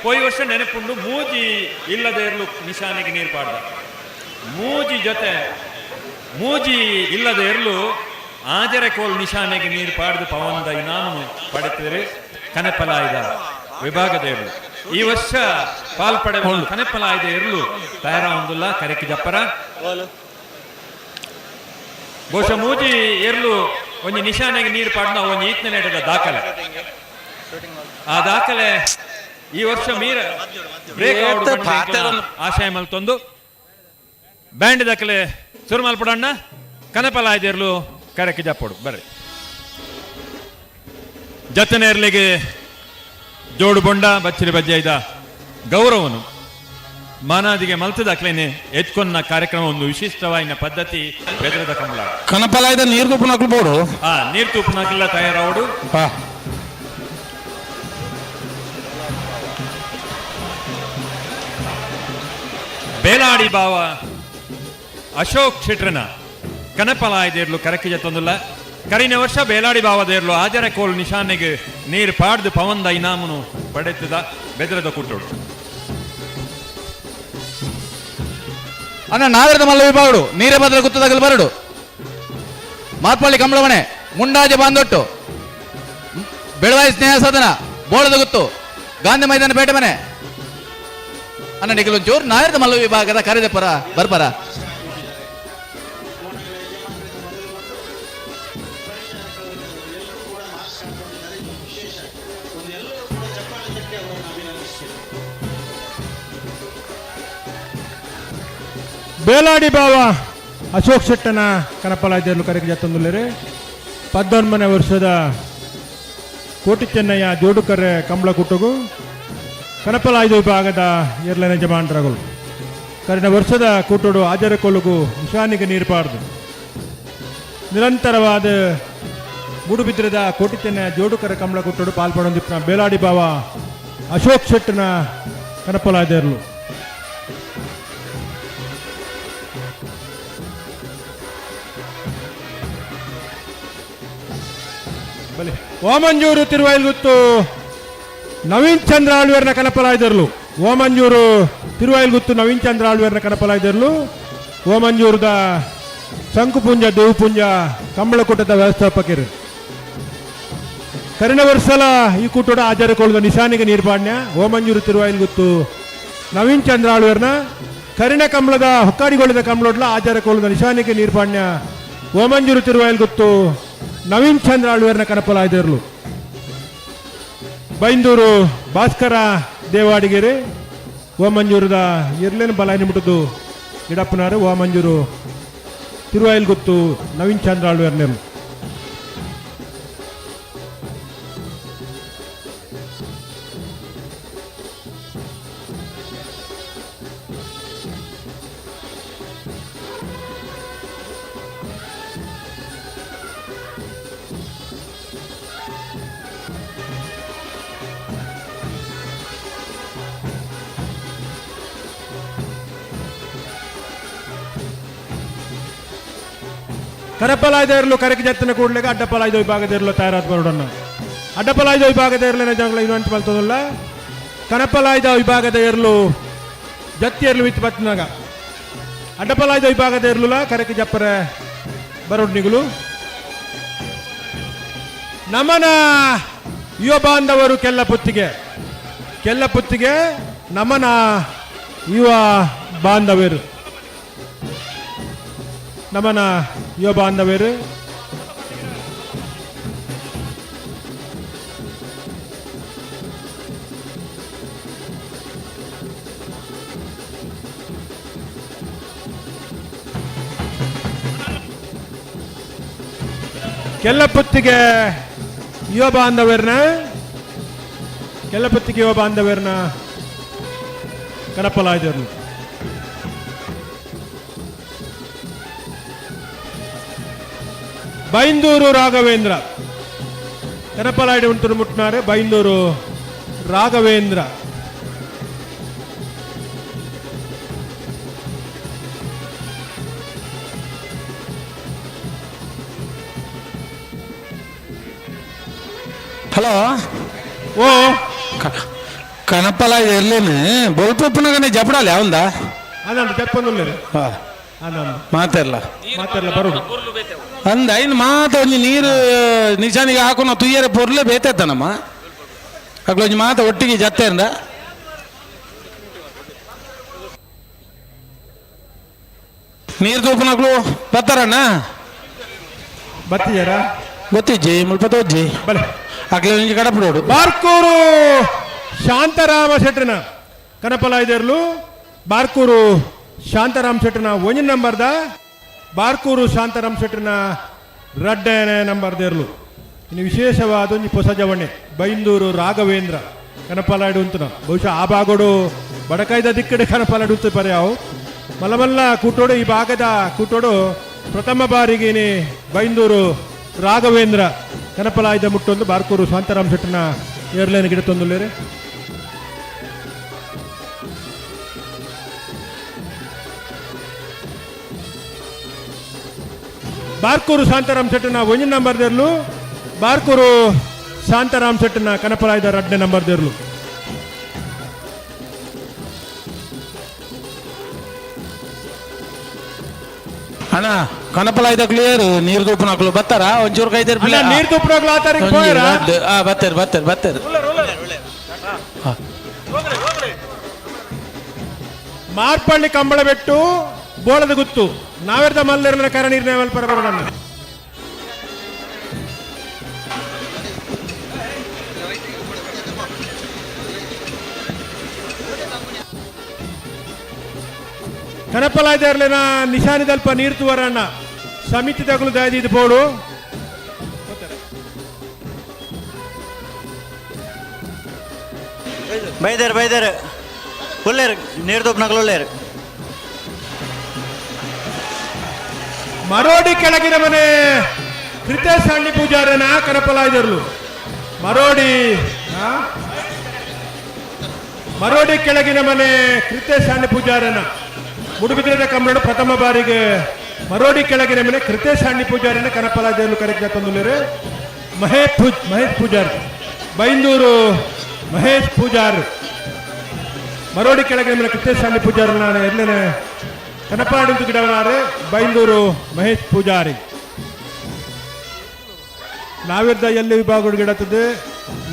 ಪೋಯಿ ವರ್ಷ ನೆನಪುಂಡು ಮೂಜಿ ಇಲ್ಲದೆ ಇರಲು ನಿಶಾನೆಗೆ ನೀರು ಪಾಡ್ದ ಮೂಜಿ ಜೊತೆ ಮೂಜಿ ಇಲ್ಲದೆ ಇರಲು ಆಜರೆ ಕೋಲ್ ನಿಶಾನೆಗೆ ನೀರು ಪಾಡ್ದು ಪವನ್ದ ಇನಾಮು ಪಡೆತಿದ್ದಾರೆ ಕನಪಲಾಯ್ದ ವಿಭಾಗದ ಇರಲು. ಈ ವರ್ಷ ಪಾಲ್ಪಡೆ ಕನಪಲಾಯ್ದ ಇರಲು ತಯಾರಾಗುಲ್ಲ ಕರೆಕ್ ಜಪ್ಪರ ಬಹುಶಃ ಮೂಜಿ ಎರ್ಲು ಒಂಜಿ ನಿಶಾನೆಗೆ ನೀರು ಪಾಡ್ನ ಒಂಜಿ ಈತ್ನೆ ನೆಟದ ದಾಖಲೆ. ಆ ದಾಖಲೆ ಈ ವರ್ಷ ಮೀರ ಬ್ರೇಕ್ ಆಶಯ ಮಲ್ತೊಂದು ಬ್ಯಾಂಡ್ ದಾಖಲೆ ಸುರುಮಲ್ಪಡಣ್ಣ ಕನಪಲಾಯ್ದಿರ್ಲು ಕರೆಕ್ ಜಪ್ಪಡು ಬರ್ರಿ. ಜತನೇರ್ಲಿಗೆ ಜೋಡು ಬೊಂಡ ಬಚ್ಚಿರಿ ಬಜ್ಜೆ ಇದ ಗೌರವನು ಮಾನಾದಿಗೆ ಮಲ್ತದ ಅಕ್ಲೇನೆ ಎತ್ಕೊನ್ನ ಕಾರ್ಯಕ್ರಮ ಒಂದು ವಿಶಿಷ್ಟವಾಯಿನ ಪದ್ಧತಿ ಬೆದ್ರದ ಕಂಬಳ. ಕನಪಲಾಯ್ದ ನೀರು ತುಪ್ಪನಕ್ಲು ಬೋಡು. ನೀರು ತೂಪುನಕ್ಲೆಲ್ಲ ತಯಾರಾವಡು. ಬೇಲಾಡಿ ಬಾವ ಅಶೋಕ್ ಶೆಟ್ರನ ಕನಪಲಾಯ್ದೇರ್ಲು ಕರಕಿ ಜತ್ತೊಂದುಲ್ಲ. ಕರಿನ ವರ್ಷ ಬೇಲಾಡಿ ಬಾವದೇರ್ಲು ಆಜರ ಕೋಲ್ ನಿಶಾನೆಗೆ ನೀರು ಪಾಡ್ದು ಪವಂದ ಇನಾಮುನು ಪಡೆತದ ಬೆದ್ರದ ಕೂಟೋಡು. ಅಣ್ಣ ನಾಗರದ ಮಲ್ಲ ವಿಭಾಗಡು ನೀರೇ ಬದಲ ಗುತ್ತದಾಗಲು ಬರಡು. ಮಾತ್ಪಳ್ಳಿ ಕಮಲಮನೆ ಮುಂಡಾಜೆ ಬಾಂದೊಟ್ಟು ಬೆಳವಾಯಿ ಸ್ನೇಹ ಸದನ ಬೋಳದ ಗುತ್ತು ಗಾಂಧಿ ಮೈದಾನ ಪೇಟೆ ಮನೆ. ಅಣ್ಣ ನಿಖಲೊಂಚೂರು ನಾಯರದ ಮಲ್ಲ ವಿಭಾಗದ ಕರೆದೆಪರ ಬರ್ಪರ. ಬೇಲಾಡಿ ಬಾವ ಅಶೋಕ್ ಶೆಟ್ಟನ ಕನಪಲಾಯ್ದೇರ್ಲು ಕರೆಗೆ ಜತ್ತೊಂದುಲ್ಲೇರೆ. 19ನೇ ವರ್ಷದ ಕೋಟಿ ಚೆನ್ನಯ್ಯ ಜೋಡುಕರೆ ಕಂಬಳ ಕುಟ್ಟುಗು ಕನಪಲಾಯ್ದು ವಿಭಾಗದ ಏರ್ಲನ ಜಮಾನ್ರಗಳು ಕರಿನ ವರ್ಷದ ಕೂಟೋಡು ಆಜರಕೊಲುಗು ನಿಶಾನಿಗೆ ನೀರು ಪಾರ್ದು ನಿರಂತರವಾದ ಮೂಡುಬಿದ್ರದ ಕೋಟಿ ಚೆನ್ನಯ್ಯ ಜೋಡುಕರೆ ಕಂಬಳ ಕುಟ್ಟೋಡು ಪಾಲ್ಪಡೊಂದಿಪ್ಪನ ಬೇಲಾಡಿ ಬಾವ ಅಶೋಕ್ ಶೆಟ್ಟನ ಕನಪಲಾಯ್ದೇರ್ಲು. ಬಲೆ ಓಮಂಜೂರು ತಿರುವಾಯಿಲ್ಗುತ್ತು ನವೀನ್ ಚಂದ್ರ ಆಳ್ವೇರ್ನ ಕನಪಲಾಯ್ದರ್ಲು. ಓಮಂಜೂರು ತಿರುವಾಯಿಲ್ಗುತ್ತು ನವೀನ್ ಚಂದ್ರ ಆಳ್ವೇರ್ನ ಕನಪಲಾಯ್ದರ್ಲು. ಓಮಂಜೂರದ ಶಂಕುಪುಂಜ ದೇವಪುಂಜ ಕಂಬಳಕೂಟದ ವ್ಯವಸ್ಥಾಪಕರು ಕರಿನ ವರ್ಷಲ ಈ ಕೂಟೋಡ ಆಚಾರಕೊಳ್ಳದ ನಿಶಾನಿಗೆ ನೀರ್ಪಾಣ್ಯ ಓಮಂಜೂರು ತಿರುವಾಯಿಲ್ಗುತ್ತು ನವೀನ್ ಚಂದ್ರ ಆಳ್ವೇರ್ನ ಕರಿನ ಕಂಬಳದ ಹೊಕ್ಕಾಡಿಗೊಳ್ಳದ ಕಂಬಳೋಡ್ಲ ಆಚಾರಕೊಳ್ಳದ ನಿಶಾನಿಗೆ ನೀರ್ಪಾಣ್ಯ ಓಮಂಜೂರು ತಿರುವಾಯಿಲ್ಗುತ್ತು ನವೀನ್ ಚಂದ್ರ ಆಳ್ವೇರ್ನ ಕನಪಲಾಯ್ದಿರಲು. ಬೈಂದೂರು ಭಾಸ್ಕರ ದೇವಾಡಿಗೆರೆ ಓಮಂಜೂರದ ಇರ್ಲೇನು ಬಲಾಯಿನ ಮುಟ್ಟದ್ದು ಇಡಪ್ಪನಾರು ಓಮಂಜೂರು ತಿರುವಾಯಿಲ್ಗುತ್ತು ನವೀನ್ ಚಂದ್ರ ಆಳ್ವೇರ್ನೇರು. ಕರಪಲಾಯ್ದ ಇರಲು ಕರకి ಜತ್ತಿನ ಕೂಡಲೇ ಅಡ್ಡಪಲಾಯ್ದ ವಿಭಾಗದ ಇರಲು ತಯಾರಾದ ಬರೋಡನ್ನ. ಅಡ್ಡಪಲಾಯ್ದ ವಿಭಾಗದ ಇರಲೇನೆ ಜಂಗ್ಲ ಇನ್ನೊಂದು ಬಲ್ತದಲ್ಲ. ಕನಪಲಾಯ್ದ ವಿಭಾಗದ ಇರಲು ಜತ್ತಿ ಇರಲು ವಿತ್ ಬತ್ತಿನಾಗ ಅಡ್ಡಪಲಾಯ್ದ ವಿಭಾಗದ ಇರಲಿಲ್ಲ ಕರಕ್ಕೆ ಜಪ್ಪರೆ ಬರೋಡ್ ನಿಗುಲು. ನಮನ ಯುವ ಬಾಂಧವರು ಕೆಲ್ಲಪುತ್ತಿಗೆ, ಕೆಲ್ಲಪುತ್ತಿಗೆ ನಮನ ಯುವ ಬಾಂಧವರು, ನಮನ ಯುವ ಬಾಂಧವರು. ಕೆಲ್ಲಪುತ್ತಿಗೆ ಯುವ ಬಾಂಧವರನ್ನ, ಕೆಲ್ಲಪುತ್ತಿಗೆ ಯುವ ಬಾಂಧವರನ್ನ ಕನಪಲಾಯ್ದರು. ಬೈಂದೂರು ರಾಘವೇಂದ್ರ ಕನಪಲಾಯ್ಡು ಉಂಟು ಮುಟ್ನಾರೆ ಬೈಂದೂರು ರಾಘವೇಂದ್ರ. ಹಲೋ ಓ ಕನಪಲ ಇರ್ಲೇನು ಬೊಲ್ಪುನಗನೆ ಜಪಡಾಲಿ ಅವಂದ ಅದಂದು ಜಪ್ಪೊಂದುಲ್ಲೇರು ಮಾತೆಲ್ಲ ಮಾತೆಲ್ಲ ಬರೋದು ಅಂದ ಐನ್ ಮಾತ ಒಂಜಿ ನೀರು ನಿಶಾನಿಗೆ ಹಾಕು ತುಯ್ಯರೆ ಪೊರ್ಲೆ ಬೇತೈತನಮ್ಮ ಅಕ್ಲೊಂಜಿ ಮಾತ ಒಟ್ಟಿಗೆ ಜತ್ತೆಂದ. ನೀರು ತೂಪನಕ್ಲು ಬರ್ತಾರಣ್ಣ ಬತ್ತಿಜಾರ ಗೊತ್ತಿಜ್ಜಿ ಮುಲ್ಪ ತೋಜ್ಜಿ ಬಲೆ ಅಕ್ಲೆ ಒಂಜಿ ಕಡಪಡೋಡು. ಬಾರ್ಕೂರು ಶಾಂತಾರಾಮ ಶೆಟ್ಟನ ಕನಪಲಾಯ್ದೇರ್ಲು. ಬಾರ್ಕೂರು ಶಾಂತಾರಾಮ್ ಶೆಟ್ಟನ ಒಂಜಿ ನಂಬರ್ದ, ಬಾರ್ಕೂರು ಶಾಂತಾರಾಮ್ ಶೆಟ್ಟನ ರಡ್ಡನೇ ನಂಬರ್ದೇರ್ಲು. ಇನ್ನು ವಿಶೇಷವಾದ ಒಂಜಿ ಪೊಸ ಜವಣೆ ಬೈಂದೂರು ರಾಘವೇಂದ್ರ ಕನಪಲಾಯ್ಡು ಉಂತುನ ಬಹುಶಃ ಆ ಭಾಗಡು ಬಡಕಾಯ್ದ ದಿಕ್ಕಡೆ ಕನಪಲಾಯ್ಡು ಉಂತು ಪರ್ಯಾವು ಮಲ್ಲ ಮಲ್ಲ ಕೂಟೋಡು ಈ ಭಾಗದ ಕೂಟೋಡು ಪ್ರಥಮ ಬಾರಿಗೆ ಬೈಂದೂರು ರಾಘವೇಂದ್ರ ಕನಪಲಾಯ್ದ ಮುಟ್ಟೊಂದು ಬಾರ್ಕೂರು ಶಾಂತಾರಾಮ್ ಶೆಟ್ಟನ ಏರ್ಲೈನ್ ಗಿಡ ತಂದುಲ್ಲೇರೆ. ಬಾರ್ಕೂರು ಶಾಂತಾರಾಮ್ ಶೆಟ್ಟನ ಒಂಜಿ ನಂಬರ್ ದೇರ್ಲು, ಬಾರ್ಕೂರು ಶಾಂತಾರಾಮ್ ಶೆಟ್ಟನ ಕನಪಲಾಯ್ದ ರಡ್ಡನೇ ನಂಬರ್ ದೇರ್ಲು. ಅಣ್ಣ ಕನಪಲಾಯ್ದ ಕ್ಲಿಯರ್ ನೀರು ತೂಪುನಕ್ಲು ಬತ್ತಾರ ಒಂಚೂರು ಕೈ ಅಣ್ಣ, ನೀರ್ ತೂಪುನಕ್ಲು ಆ ತಾರೀಖ್ ಪೋಯರಾ? ಬತ್ತಾರೆ ಬತ್ತಾರೆ ಬತ್ತಾರೆ. ಮಾರ್ಪಳ್ಳಿ ಕಂಬಳಬೆಟ್ಟು ಬೋಳದ ಗುತ್ತು ನಾವೆರ್ದ ಮಲ್ಲೆರ್ನ ಕರ ನೀರಿನ ಮಲ್ಪರ ಬರೋಣ. ಕನಪಲಾಯ್ದರ್ಲೆನ ನಿಶಾನಿದಲ್ಪ ನೀರು ತುವರಣ್ಣ ಸಮಿತಿ ತಗಲು ದಯದಿದ್ದು ಬೋಡು. ಬೈದೇರು ಬೈದೇರು ಉಳ್ಳೇರು ನೀರು ತೂಪುನಕ್ಲು ಉಳ್ಳೇರು. ಮರೋಡಿ ಕೆಳಗಿನ ಮನೆ ಕೃತೇಶ್ ಹಳ್ಳಿ ಪೂಜಾರನ ಕನಪಲಾಯ್ದರ್ಲು. ಮರೋಡಿ ಮರೋಡಿ ಕೆಳಗಿನ ಮನೆ ಕೃತೇಶ್ ಹಳ್ಳಿ ಪೂಜಾರನ ಮುಡುಬಿದ್ರದ ಕಂಬಳಡು ಪ್ರಥಮ ಬಾರಿಗೆ ಮರೋಡಿ ಕೆಳಗಿನ ಮನೆ ಕೃತೇಶ್ ಹಳ್ಳಿ ಪೂಜಾರನ ಕನಪಲಾಯ್ದರ್ಲು ಕರೆಕ್ಟ್ ತಂದುಲ್ಲೇರು. ಮಹೇಶ್ ಪೂಜಾರ್ ಬೈಂದೂರು ಮಹೇಶ್ ಪೂಜಾರ್ ಮರೋಡಿ ಕೆಳಗಿನ ಮನೆ ಕೃತೇಶ್ ಹಳ್ಳಿ ಪೂಜಾರನ ಎಲ್ಲನೇ ಕನಪಾಡಿ ಗಿಡವನಾರೆ ಬೈಂದೂರು ಮಹೇಶ್ ಪೂಜಾರಿ. ನಾವಿರ್ದ ಎಲ್ಲಿ ವಿಭಾಗಗಳು ಗಿಡತ್ತದೆ,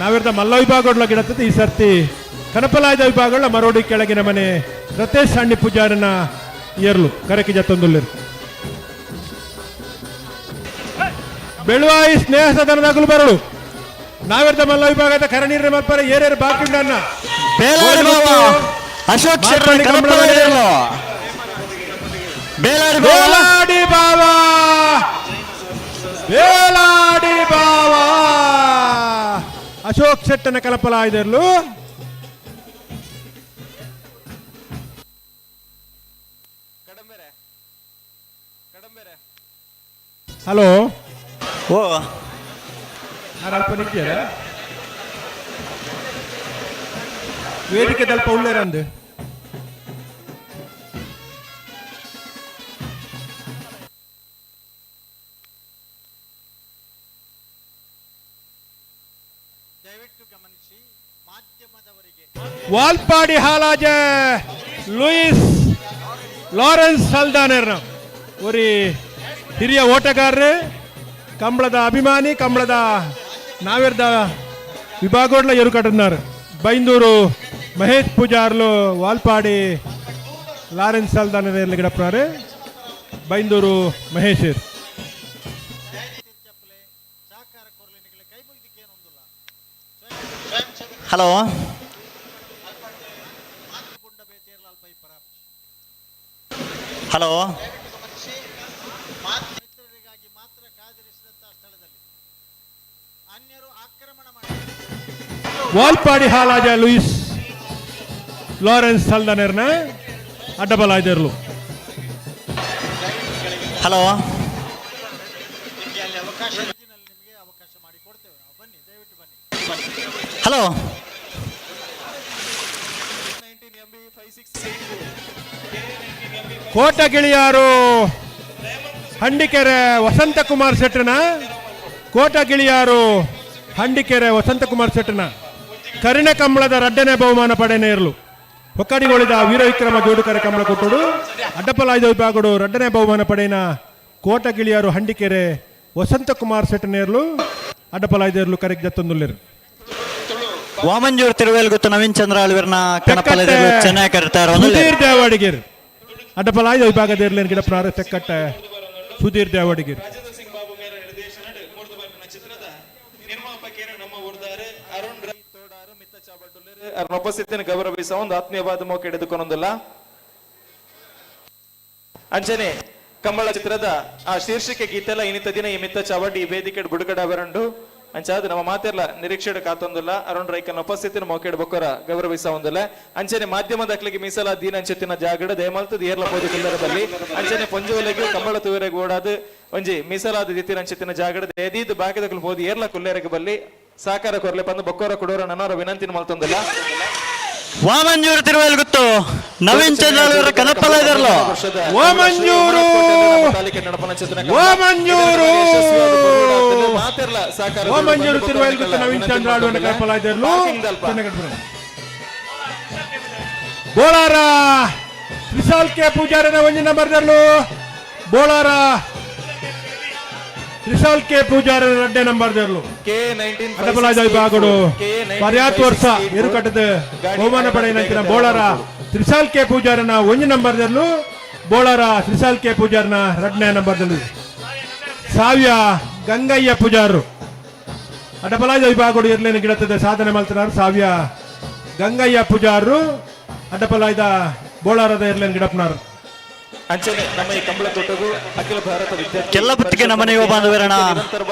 ನಾವಿರ್ದ ಮಲ್ಲ ವಿಭಾಗಗಳ ಗಿಡತ್ತದೆ. ಈ ಸರ್ತಿ ಕನಪಲಾಯ್ದ ವಿಭಾಗಗಳ ಮರೋಡಿ ಕೆಳಗಿನ ಮನೆ ರತೇಶ್ ಹಣ್ಣಿ ಪೂಜಾರನ ಏರ್ಲು ಕರಕಿ ಜತ್ತೊಂದುಲ್ಲೇರು. ಬೆಳುವಾಯಿ ಸ್ನೇಹ ಸದನದಾಗಲು ಬರಳು ನಾವಿರ್ದ ಮಲ್ಲ ವಿಭಾಗದ ಕರನೀರಿನ ಮಲ್ಪರ ಏರೇರು ಬಾಕಿ ಉಂಡನ್ನ. ಬೇಲಾಡಿ ಬಾವ ಅಶೋಕ್ ಶೆಟ್ಟಿ ಕನಪಲಾಯ್ದರ್ಲು. ಬೇಲಾಡಿ ಬಾವ. ಬೇಲಾಡಿ ಬಾವ ಬೇಲಾಡಿ ಬಾವ ಅಶೋಕ್ ಶೆಟ್ಟನ ಕಲಪಲಾಯ್ದರ್ಲು. ಹಲೋ ಓ ನಾನು ಅಲ್ಪ ನಿಂತಿಯರ ವೇದಿಕೆ ದಲ್ಪ ಉಳ್ಳೇರಂದು. ದಯವಿಟ್ಟು ಗಮನಿಸಿ ಮಾಧ್ಯಮದವರಿಗೆ. ವಾಲ್ಪಾಡಿ ಹಾಲಾಜೆ ಲೂಯಿಸ್ ಲಾರೆನ್ಸ್ ಸಲ್ದಾನೆರ್ನ ಒರಿ ಹಿರಿಯ ಓಟಗಾರರು, ಕಂಬಳದ ಅಭಿಮಾನಿ, ಕಂಬಳದ ನಾವೆರ್ದ ವಿಭಾಗೋಡ್ಲ ಎರುಕಟ್ಟన్నారు. ಬೈಂದೂರು ಮಹೇಶ್ ಪೂಜಾರ್ಲು ವಾಲ್ಪಾಡಿ ಲಾರೆನ್ಸ್ ಸಲ್ದಾನೆರ್ ಗಿಡಪ್ಪಾರೆ Byndoor Mahesh. Hello hello Valpady Halaje Louis Lawrence ಸಲ್ದಾನೆರ್ನ ಅಡ್ಡಬಲಾಯ್ದರ್ಲು. ಹಲೋ ಹಲೋ ಕೋಟ ಗಿಳಿಯಾರು ಹಂಡಿಕೆರೆ ವಸಂತಕುಮಾರ್ ಶೆಟ್ಟನ ಕೋಟ ಗಿಳಿಯಾರು ಹಂಡಿಕೆರೆ ವಸಂತಕುಮಾರ್ ಶೆಟ್ಟನ ಕರಿಣ ಕಂಬಳದ ರಡ್ಡನೆ ಬಹುಮಾನ ಪಡೆನೇರ್ಲು. ಹೊಕ್ಕಡಿಗೊಳಿದ ವೀರವಿಕ್ರಮ ಜೋಡುಕರೆ ಕಂಬಳ ಕೊಟ್ಟೋಡು ಅಡ್ಡಪಲಾಯ್ದ ವಿಭಾಗಡು ರಡ್ಡನೆ ಬಹುಮಾನ ಪಡೆಯನ ಕೋಟ ಗಿಳಿಯಾರು ಹಂಡಿಕೆರೆ ವಸಂತಕುಮಾರ್ ಶೆಟ್ಟನೇರ್ಲು ಅಡ್ಡಪಲಾಯ್ದೇರ್ಲು ಕರೆಕ್ ಜತ್ತೊಂದುಲ್ಲೇರು. ವಾಮಂಜೂರ್ ತಿರುವೇಲ್ ಗೊತ್ತು ನವೀನ್ ಚಂದ್ರ ಅಳ್ವಿರ್ನ ಕನಪಲದರ್ಲು ಚೆನ್ನಾಗಿ ಕರೀತಾರೆ. ಸುಧೀರ್ ದೇವಾಡಿಗೇರ್ ಅಡ್ಡಪಲಾಯ್ದ ವಿಭಾಗದೇರ್ಲೇನ್ ಗಿಡ ಪ್ರಾರ ತೆಕ್ಕಟ್ಟೆ ಸುಧೀರ್ ದೇವಾಡಿಗೇರ್. ಅವರ ಉಪಸ್ಥಿತಿಯನ್ನು ಗೌರವಿಸುವ ಒಂದು ಆತ್ಮೀಯವಾದ ಮೋಕೆ ಹಿಡಿದುಕೊಂಡೊಂದಿಲ್ಲ. ಅಂಚನೆ ಕಂಬಳ ಚಿತ್ರದ ಆ ಶೀರ್ಷಿಕೆ ಗೀತೆಲ್ಲ ಇನ್ನಿತ ದಿನ ಈ ಮಿತ್ತ ಚಾವಡಿ ಈ ವೇದಿಕೆ ಬುಡುಗಡೆ ಅವರಂಡು. ಅಂಚಾದ ನಮ್ಮ ಮಾತೆರ್ಲ ನಿರೀಕ್ಷೆ ಕಾತೊಂದುಲ್ಲ ಅರುಣ್ ರೈಕನ ಉಪಸ್ಥಿತಿನ ಮೋಕೆಡ್ ಬೊಕ್ಕರ ಗೌರವಿಸ ಒಂದುಲ್ಲ. ಅಂಚನೆ ಮಾಧ್ಯಮದಕ್ಲಿಗೆ ಮೀಸಲ ದೀನ ಅಂಚೆತ್ತಿನ ಜಾಗಡ ದಯಮಲ್ತದ ಏರ್ಲ ಪೋದು ಕುಲ್ಲರ ಬಲ್ಲಿ ಅಂಚನೆ ಪೊಂಜುವಲೆಗ್ ಕಂಬಳ ತುವೆರೆಗ್ ಓಡಾದು ಒಂಜಿ ಮೀಸಲಾದ ದಿತ್ತಿನ ಅಂಚೆತ್ತಿನ ಜಾಗಡ ದಯದೀದ್ ಬಾಕಿದಕ್ಲು ಪೋದು ಏರ್ಲ ಕುಲ್ಲೆರೆಗ್ ಬಲ್ಲಿ ಸಾಕಾರ ಕೊರ್ಲೆ ಪಂದು ಬೊಕ್ಕರ ಕೊಡೋರ ನನ್ನವರ ವಿನಂತಿನ ಮಲ್ತೊಂದುಲ್ಲ. ವಾಮಂಜೂರು ತಿರುವೇಲ್ ಗೊತ್ತು ನವೀನ್ ಚಂದ್ರ ಕನಪ್ಪಲ ಇದಾರಲ್ಲ. ವಾಮಂಜೂರು ವಾಮಂಜೂರು ವಾಮಂಜೂರು ತಿರುವೇಲ್ ಗೊತ್ತು ನವೀನ್ ಚಂದ್ರ ಆಡುವನ ಕನಪ್ಪಲ ಇದಾರಲು. ಬೋಳಾರ ತ್ರಿಸಾಲ್ ಕೆ ಪೂಜಾರನ ಒಂಜಿ ನಂಬರ್ ದರ್ಲು. ಬೋಳಾರ ತ್ರಿಸಾಲ್ ಕೆ ಪೂಜಾರನ ರಡ್ಡೆ ನಂಬರ್ ದರ್ಲು. ಅಡಬಲಾಜ ವಿಭಾಗಡು ಪರ್ಯಾತ್ ವರ್ಷ ಎರುಕಟ್ಟದ ಬಹುಮಾನ ಪಡೆಯಿನ ಬೋಳಾರ ತ್ರಿಸಾಲ್ ಕೆ ಪೂಜಾರನ ಒಂಜಿ ನಂಬರ್ ದರ್ಲು. ಬೋಳಾರ ತ್ರಿಸಾಲ್ ಕೆ ಪೂಜಾರನ ರಡ್ನೇ ನಂಬರ್ ದರ್ಲು. ಸಾವ್ಯ ಗಂಗಯ್ಯ ಪೂಜಾರರು ಅಡಬಲಾಜ ವಿಭಾಗಡು ಇರ್ಲೇನು ಗಿಡತದ ಸಾಧನೆ ಮಲ್ತನಾರು. ಸಾವ್ಯ ಗಂಗಯ್ಯ ಪೂಜಾರರು ಅಡ್ಡಪಲಾಯ್ದ ಬೋಳಾರದ ಇರ್ಲೇನು ಗಿಡಪ್ಪನಾರು. ಅಂಚನೆ ನಮ್ಮ ಈ ಕಂಬಳ ಕೂಟಗೂ ಅಖಿಲ ಭಾರತ ವಿದ್ಯಾರ್ಥಿ ಕೆಲ್ಲಪುತ್ತಿಗೆ ನಮ್ಮನೆ ಯುವ ಬಾಂಧವರಣ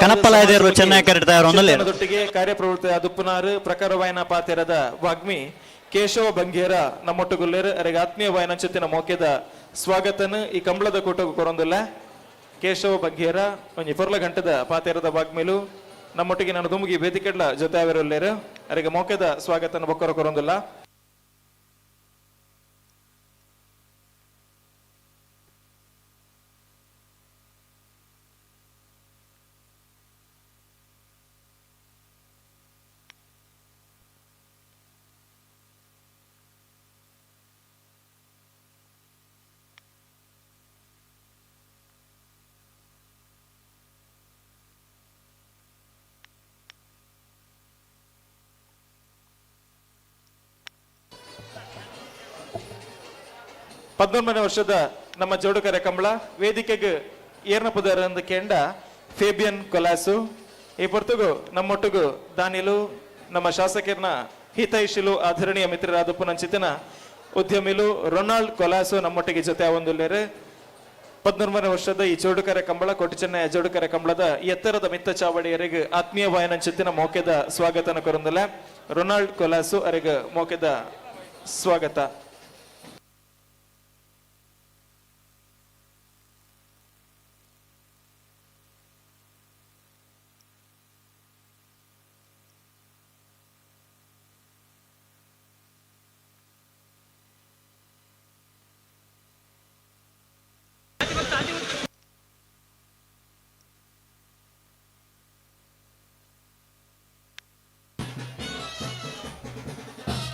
ಕನಪ್ಪಲ ಇದೇರು ಚೆನ್ನೈ ಕರೆಡ್ತಾ ಒಂದಲ್ಲಿ ಚೇತನದೊಟ್ಟಿಗೆ ಕಾರ್ಯಪ್ರವೃತ್ತಿ ಅದುಪ್ಪನಾರು ಪ್ರಕಾರವಾಯನ ಪಾತೆರದ ವಾಗ್ಮಿ ಕೇಶವ ಬಂಗೇರ ನಮ್ಮೊಟ್ಟುಗುಲ್ಲೇರು ಅರೆಗೆ ಆತ್ಮೀಯ ವಾಯನಂಚತ್ತಿನ ಮೋಕೆದ ಸ್ವಾಗತನ ಈ ಕಂಬಳದ ಕೂಟಗೂ ಕೊರೊಂದುಲ್ಲ. ಕೇಶವ ಬಂಗೇರ ಒಂಜಿ ಪೊರ್ಲ ಗಂಟದ ಪಾತೆರದ ವಾಗ್ಮಿಲು ನಮ್ಮೊಟ್ಟಿಗೆ ನಾನು ದುಮುಗಿ ವೇದಿಕೆಡ್ಲ ಜೊತೆ ಅವರುಲ್ಲೇರು ಅರೆಗೆ ಮೋಕೆದ ಸ್ವಾಗತನ ಬೊಕ್ಕರ ಕೊರೊಂದುಲ್ಲ. ಪದ್ಮೊಂಬನೇ ವರ್ಷದ ನಮ್ಮ ಜೋಡುಕರೆ ಕಂಬಳ ವೇದಿಕೆಗೆ ಏರ್ನ ಪುದರಂದು ಕೆಂಡ ಫೇಬಿಯನ್ ಕೊಲಾಸು ಈ ಪೊರ್ತುಗು ನಮ್ಮೊಟ್ಟುಗು ದಾನಿಲು ನಮ್ಮ ಶಾಸಕರ್ನ ಹಿತೈಷಿಲು ಆಧರಣೀಯ ಮಿತ್ರರಾದ ಪುನಂಚಿತನ ಉದ್ಯಮಿಲು ರೊನಾಲ್ಡ್ ಕೊಲಾಸು ನಮ್ಮೊಟ್ಟಿಗೆ ಜೊತೆ ಒಂದುಲ್ಲೇರು. 13ನೇ ವರ್ಷದ ಈ ಜೋಡುಕರೆ ಕಂಬಳ ಕೋಟಿಚೆನ್ನಯ ಜೋಡುಕರೆ ಕಂಬಳದ ಎತ್ತರದ ಮಿತ್ತ ಚಾವಡಿಯರಿಗೆ ಆತ್ಮೀಯ ವಾಯನಂಚಿತ್ತಿನ ಮೋಕೆದ ಸ್ವಾಗತನ ಕೊರಂದಲ್ಲ. ರೊನಾಲ್ಡ್ ಕೊಲಾಸು ಅರೆಗೆ ಮೋಕೆದ ಸ್ವಾಗತ.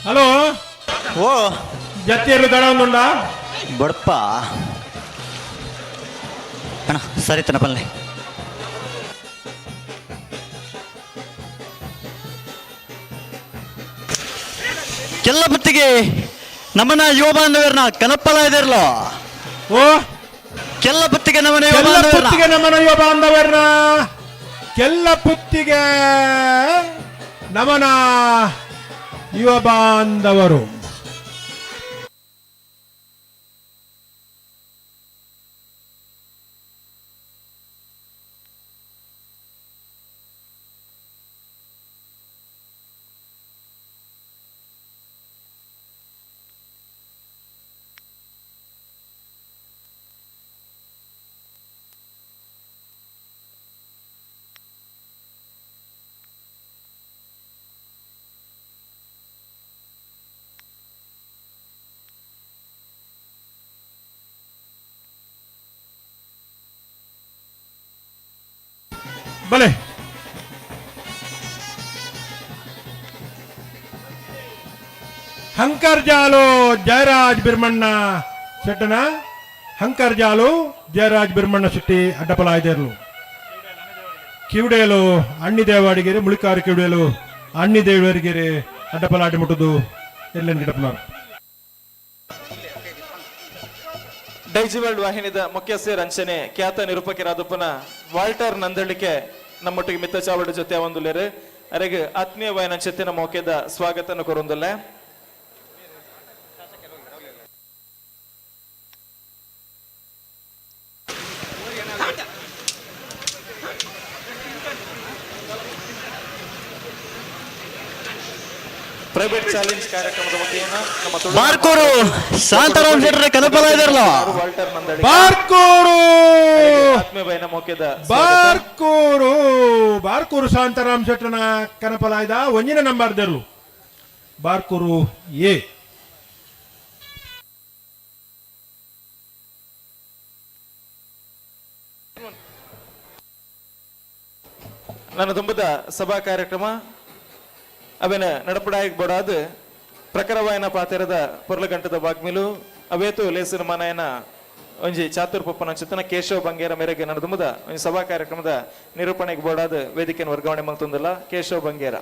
ಹಲೋ ಓ ಜತ್ತಿಯರು ದಡ ಒಂದುಂಡ ಬಡಪ್ಪ ಅಣ್ಣ ಸರಿ ತನ ಪಲ್ಲೆ ಕೆಲ್ಲ ಬತ್ತಿಗೆ ನಮ್ಮನ್ನ ಯುವ ಬಾಂಧವರನ್ನ ಕನಪ್ಪಲ ಇದಿರ್ಲ. ಓ ಕೆಲ್ಲ ಪುತ್ತಿಗೆ ನಮ್ಮನ ಯುವ ಕೆಲ್ಲ ಬಾಂಧವರನ್ನ. ಪುತ್ತಿಗೆ ನಮ್ಮನ ಯುವ ಬಾಂಧವರನ್ನ ಕೆಲ್ಲ ಪುತ್ತಿಗೆ ನಮನ ಯುವ ಬಾಂಧವರು. ಬಲೆ ಹಂಕರ್ ಜಾಲು ಜಯರಾಜ್ ಬಿರ್ಮಣ್ಣ ಶೆಟ್ಟನ ಹಂಕರ್ ಜಾಲು ಜಯರಾಜ್ ಬಿರ್ಮಣ್ಣ ಶೆಟ್ಟಿ ಅಡ್ಡಪಲ ಇದೇರ್ಲು. ಕಿವುಡೇಲು ಅಣ್ಣಿದೇವಾಡಿಗೆರೆ ಮುಳಿಕಾರು ಕಿವುಡೇಲು ಅಣ್ಣಿದೇವರಿಗೆರೆ ಅಡ್ಡಪಲಾಟಿ ಮುಟ್ಟುದು ಎಲ್ಲೆನ್ ಗಿಡಪ್ಪನವರು. ಡೈಜಿವರ್ಲ್ಡ್ ವಾಹಿನಿದ ಮುಖ್ಯಸ್ಥರ ಅಂಚನೆ ಖ್ಯಾತ ನಿರೂಪಕರಾದಪ್ಪನ ವಾಲ್ಟರ್ ನಂದಳಿಕೆ ನಮ್ಮೊಟ್ಟಿಗೆ ಮಿತ್ತ ಚಾವಡಿ ಜೊತೆ ಒಂದುಲೇರು ಅರೆಗೆ ಆತ್ಮೀಯ ವಾಯನ ಮೌಕ್ಯದ ಸ್ವಾಗತನ ಕೊರೊಂದುಲ್ಲ. ಪ್ರೈವೇಟ್ ಚಾಲೆಂಜ್ ಕಾರ್ಯಕ್ರಮದ ಮುಖೇನ ನಮ್ಮ ತುಳುನಾಡಿನ ಬಾರ್ಕೂರು ಶಾಂತಾರಾಮ್ ಶೆಟ್ಟರ ಕನಪಲ ಇದಾರಲ್ಲ. ವಾಲ್ಟರ್ ನಂದಳಿ ಬಾರ್ಕೂರು ಆತ್ಮೀಯ ಮೋಕೆದ ಬಾರ್ಕೂರು ಬಾರ್ಕೂರು ಶಾಂತಾರಾಮ್ ಶೆಟ್ಟನ ಕನಪಲಾಯ್ದ ಒಂಜಿನ ನಂಬರ್ ದೆರ್ಲು ಬಾರ್ಕೂರು ಎ. ನನ್ನ ತುಂಬದ ಸಭಾ ಕಾರ್ಯಕ್ರಮ ಅವೇನ ನಡಪಡಾಯಕ್ ಬಡಾದ ಪ್ರಖರವಾಯನ ಪಾತೆರದ ಪೊರ್ಲಗಂಟದ ಬಾಗ್ಮಿಲು ಅವೇತು ಲೇಸಿನ ಮನಯನ ಒಂಜಿ ಚಾತುರ್ ಪಪ್ಪನ ಚಿತ್ತನ ಕೇಶವ ಬಂಗೇರ ಮೇರೆಗೆ ನಡೆದುಂಬುದ ಒಂಜಿ ಸಭಾ ಕಾರ್ಯಕ್ರಮದ ನಿರೂಪಣೆಗೆ ಬೋಡಾದ ವೇದಿಕೆಯನ್ನು ವರ್ಗಾವಣೆ ಮಲ್ತೊಂದಿಲ್ಲ ಕೇಶವ ಬಂಗೇರ.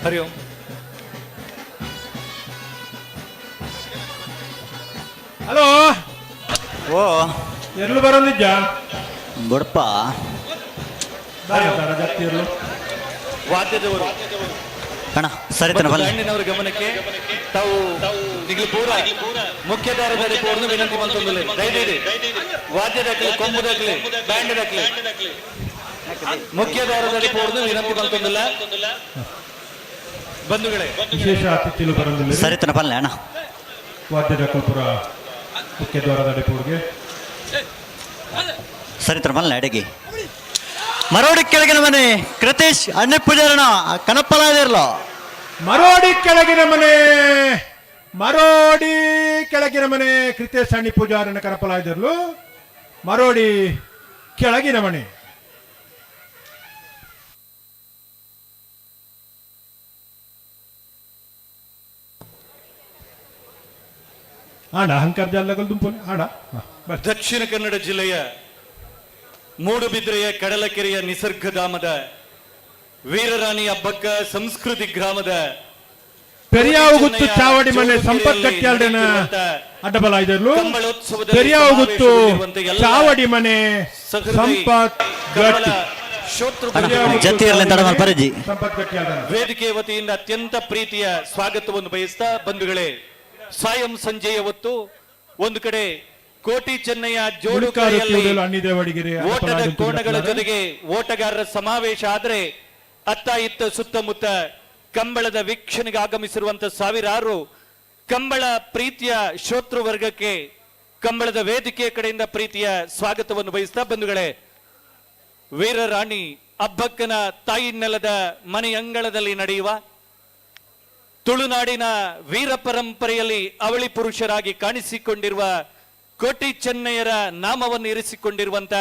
ಹರಿ ಓಂ. ಹಲೋ. ಓ ಎಲ್ಲೂ ಬರೋದಿದ್ಯಾ? ಬಡಪ. ವಾದ್ಯದವರು ಅಣ್ಣ ಸರಿತನ ಮತ್ತು ಬಲ್ಲ. ಬ್ಯಾಂಡಿನವರ ಗಮನಕ್ಕೆ ತಾವು ಈಗಲೂ ಪೂರ ಮುಖ್ಯದಾರದಲ್ಲಿ ಪೂರ್ಣ ವಿನಂತಿ ಮಲ್ತೊಂದುಲ್ಲೆ. ದಯದೀಡಿ ವಾದ್ಯದಾಕ್ಲಿ, ಕೊಂಬುದಾಕ್ಲಿ, ಬ್ಯಾಂಡ್ ದಾಕ್ಲಿ ಮುಖ್ಯದಾರದಲ್ಲಿ ಪೂರ್ಣ ವಿನಂತಿ ಮಲ್ತೊಂದಿಲ್ಲ ಬಂಧುಗಳೇ. ವಿಶೇಷ ಅತಿಥಿಗಳು ಬರೋದಿಲ್ಲ. ಸರಿತನ ಬಲ್ಲ ಅಣ್ಣ. ವಾದ್ಯದ ಕಲ್ಪುರ ಮುಖ್ಯ ದ್ವಾರದ ಅಡೆಪೂರ್ಗೆ. ಸರಿತನ ಬಲ್ಲ ಅಡಿಗೆ. ಮರೋಡಿ ಕೆಳಗಿನ ಮನೆ ಕೃತೇಶ್ ಅಣ್ಣ ಪೂಜಾರಣ ಕನಪ್ಪಲ ಇದಿರಲ್ಲ. ಮರೋಡಿ ಕೆಳಗಿನ ಮನೆ, ಮರೋಡಿ ಕೆಳಗಿನ ಮನೆ ಕೃತೇಶ್ ಅಣ್ಣಿ ಪೂಜಾರನ ಕನಪಲ ಇದಿರ್ಲು. ಮರೋಡಿ ಕೆಳಗಿನ ಮನೆ. ಆಡ ಅಹಂಕಾರ ಜಾಲಗಲ್ ದುಂಪೋಲೆ ಆಡ. ದಕ್ಷಿಣ ಕನ್ನಡ ಜಿಲ್ಲೆಯ ಮೂಡುಬಿದ್ರೆಯ ಕಡಲಕೆರೆಯ ನಿಸರ್ಗಧಾಮದ ವೀರರಾಣಿ ಹಬ್ಬಕ್ಕ ಸಂಸ್ಕೃತಿ ಗ್ರಾಮದ ಪೆರಿಯಾವುಗುತ್ತು ಚಾವಡಿ ಮನೆ ಸಂಪತ್ ಕಟ್ಯಾಲ್ಡನ ಅಡ್ಡಬಲ ಇದ್ದರು. ಪೆರಿಯಾವುಗುತ್ತು ಚಾವಡಿ ಮನೆ ಸಂಪತ್ ಗಟ್ಟಿ. ಸಂಪತ್ ಗಟ್ಟಿಯಾಲ್ಡನ ವೇದಿಕೆ ವತಿಯಿಂದ ಅತ್ಯಂತ ಪ್ರೀತಿಯ ಸ್ವಾಗತವನ್ನು ಬಯಸ್ತಾ ಬಂಧುಗಳೇ, ಸಾಯಂ ಸಂಜೆಯ ಹೊತ್ತು ಒಂದು ಕಡೆ ಕೋಟಿ ಚೆನ್ನಯ್ಯ ಜೋಡು ಕರೆಯಲ್ಲಿ ಓಟದ ಕೋಣಗಳ ಜೊತೆಗೆ ಓಟಗಾರರ ಸಮಾವೇಶ ಆದರೆ ಅತ್ತ ಇತ್ತ ಸುತ್ತಮುತ್ತ ಕಂಬಳದ ವೀಕ್ಷಣೆಗೆ ಆಗಮಿಸಿರುವಂತಹ ಸಾವಿರಾರು ಕಂಬಳ ಪ್ರೀತಿಯ ಶ್ರೋತೃವರ್ಗಕ್ಕೆ ಕಂಬಳದ ವೇದಿಕೆಯ ಕಡೆಯಿಂದ ಪ್ರೀತಿಯ ಸ್ವಾಗತವನ್ನು ಬಯಸ್ತಾ ಬಂಧುಗಳೇ, ವೀರರಾಣಿ ಅಬ್ಬಕ್ಕನ ತಾಯಿ ನೆಲದ ಮನೆಯಂಗಳದಲ್ಲಿ ನಡೆಯುವ ತುಳುನಾಡಿನ ವೀರ ಪರಂಪರೆಯಲ್ಲಿ ಅವಳಿ ಪುರುಷರಾಗಿ ಕಾಣಿಸಿಕೊಂಡಿರುವ ಕೋಟಿ ಚೆನ್ನಯ್ಯರ ನಾಮವನ್ನು ಇರಿಸಿಕೊಂಡಿರುವಂತ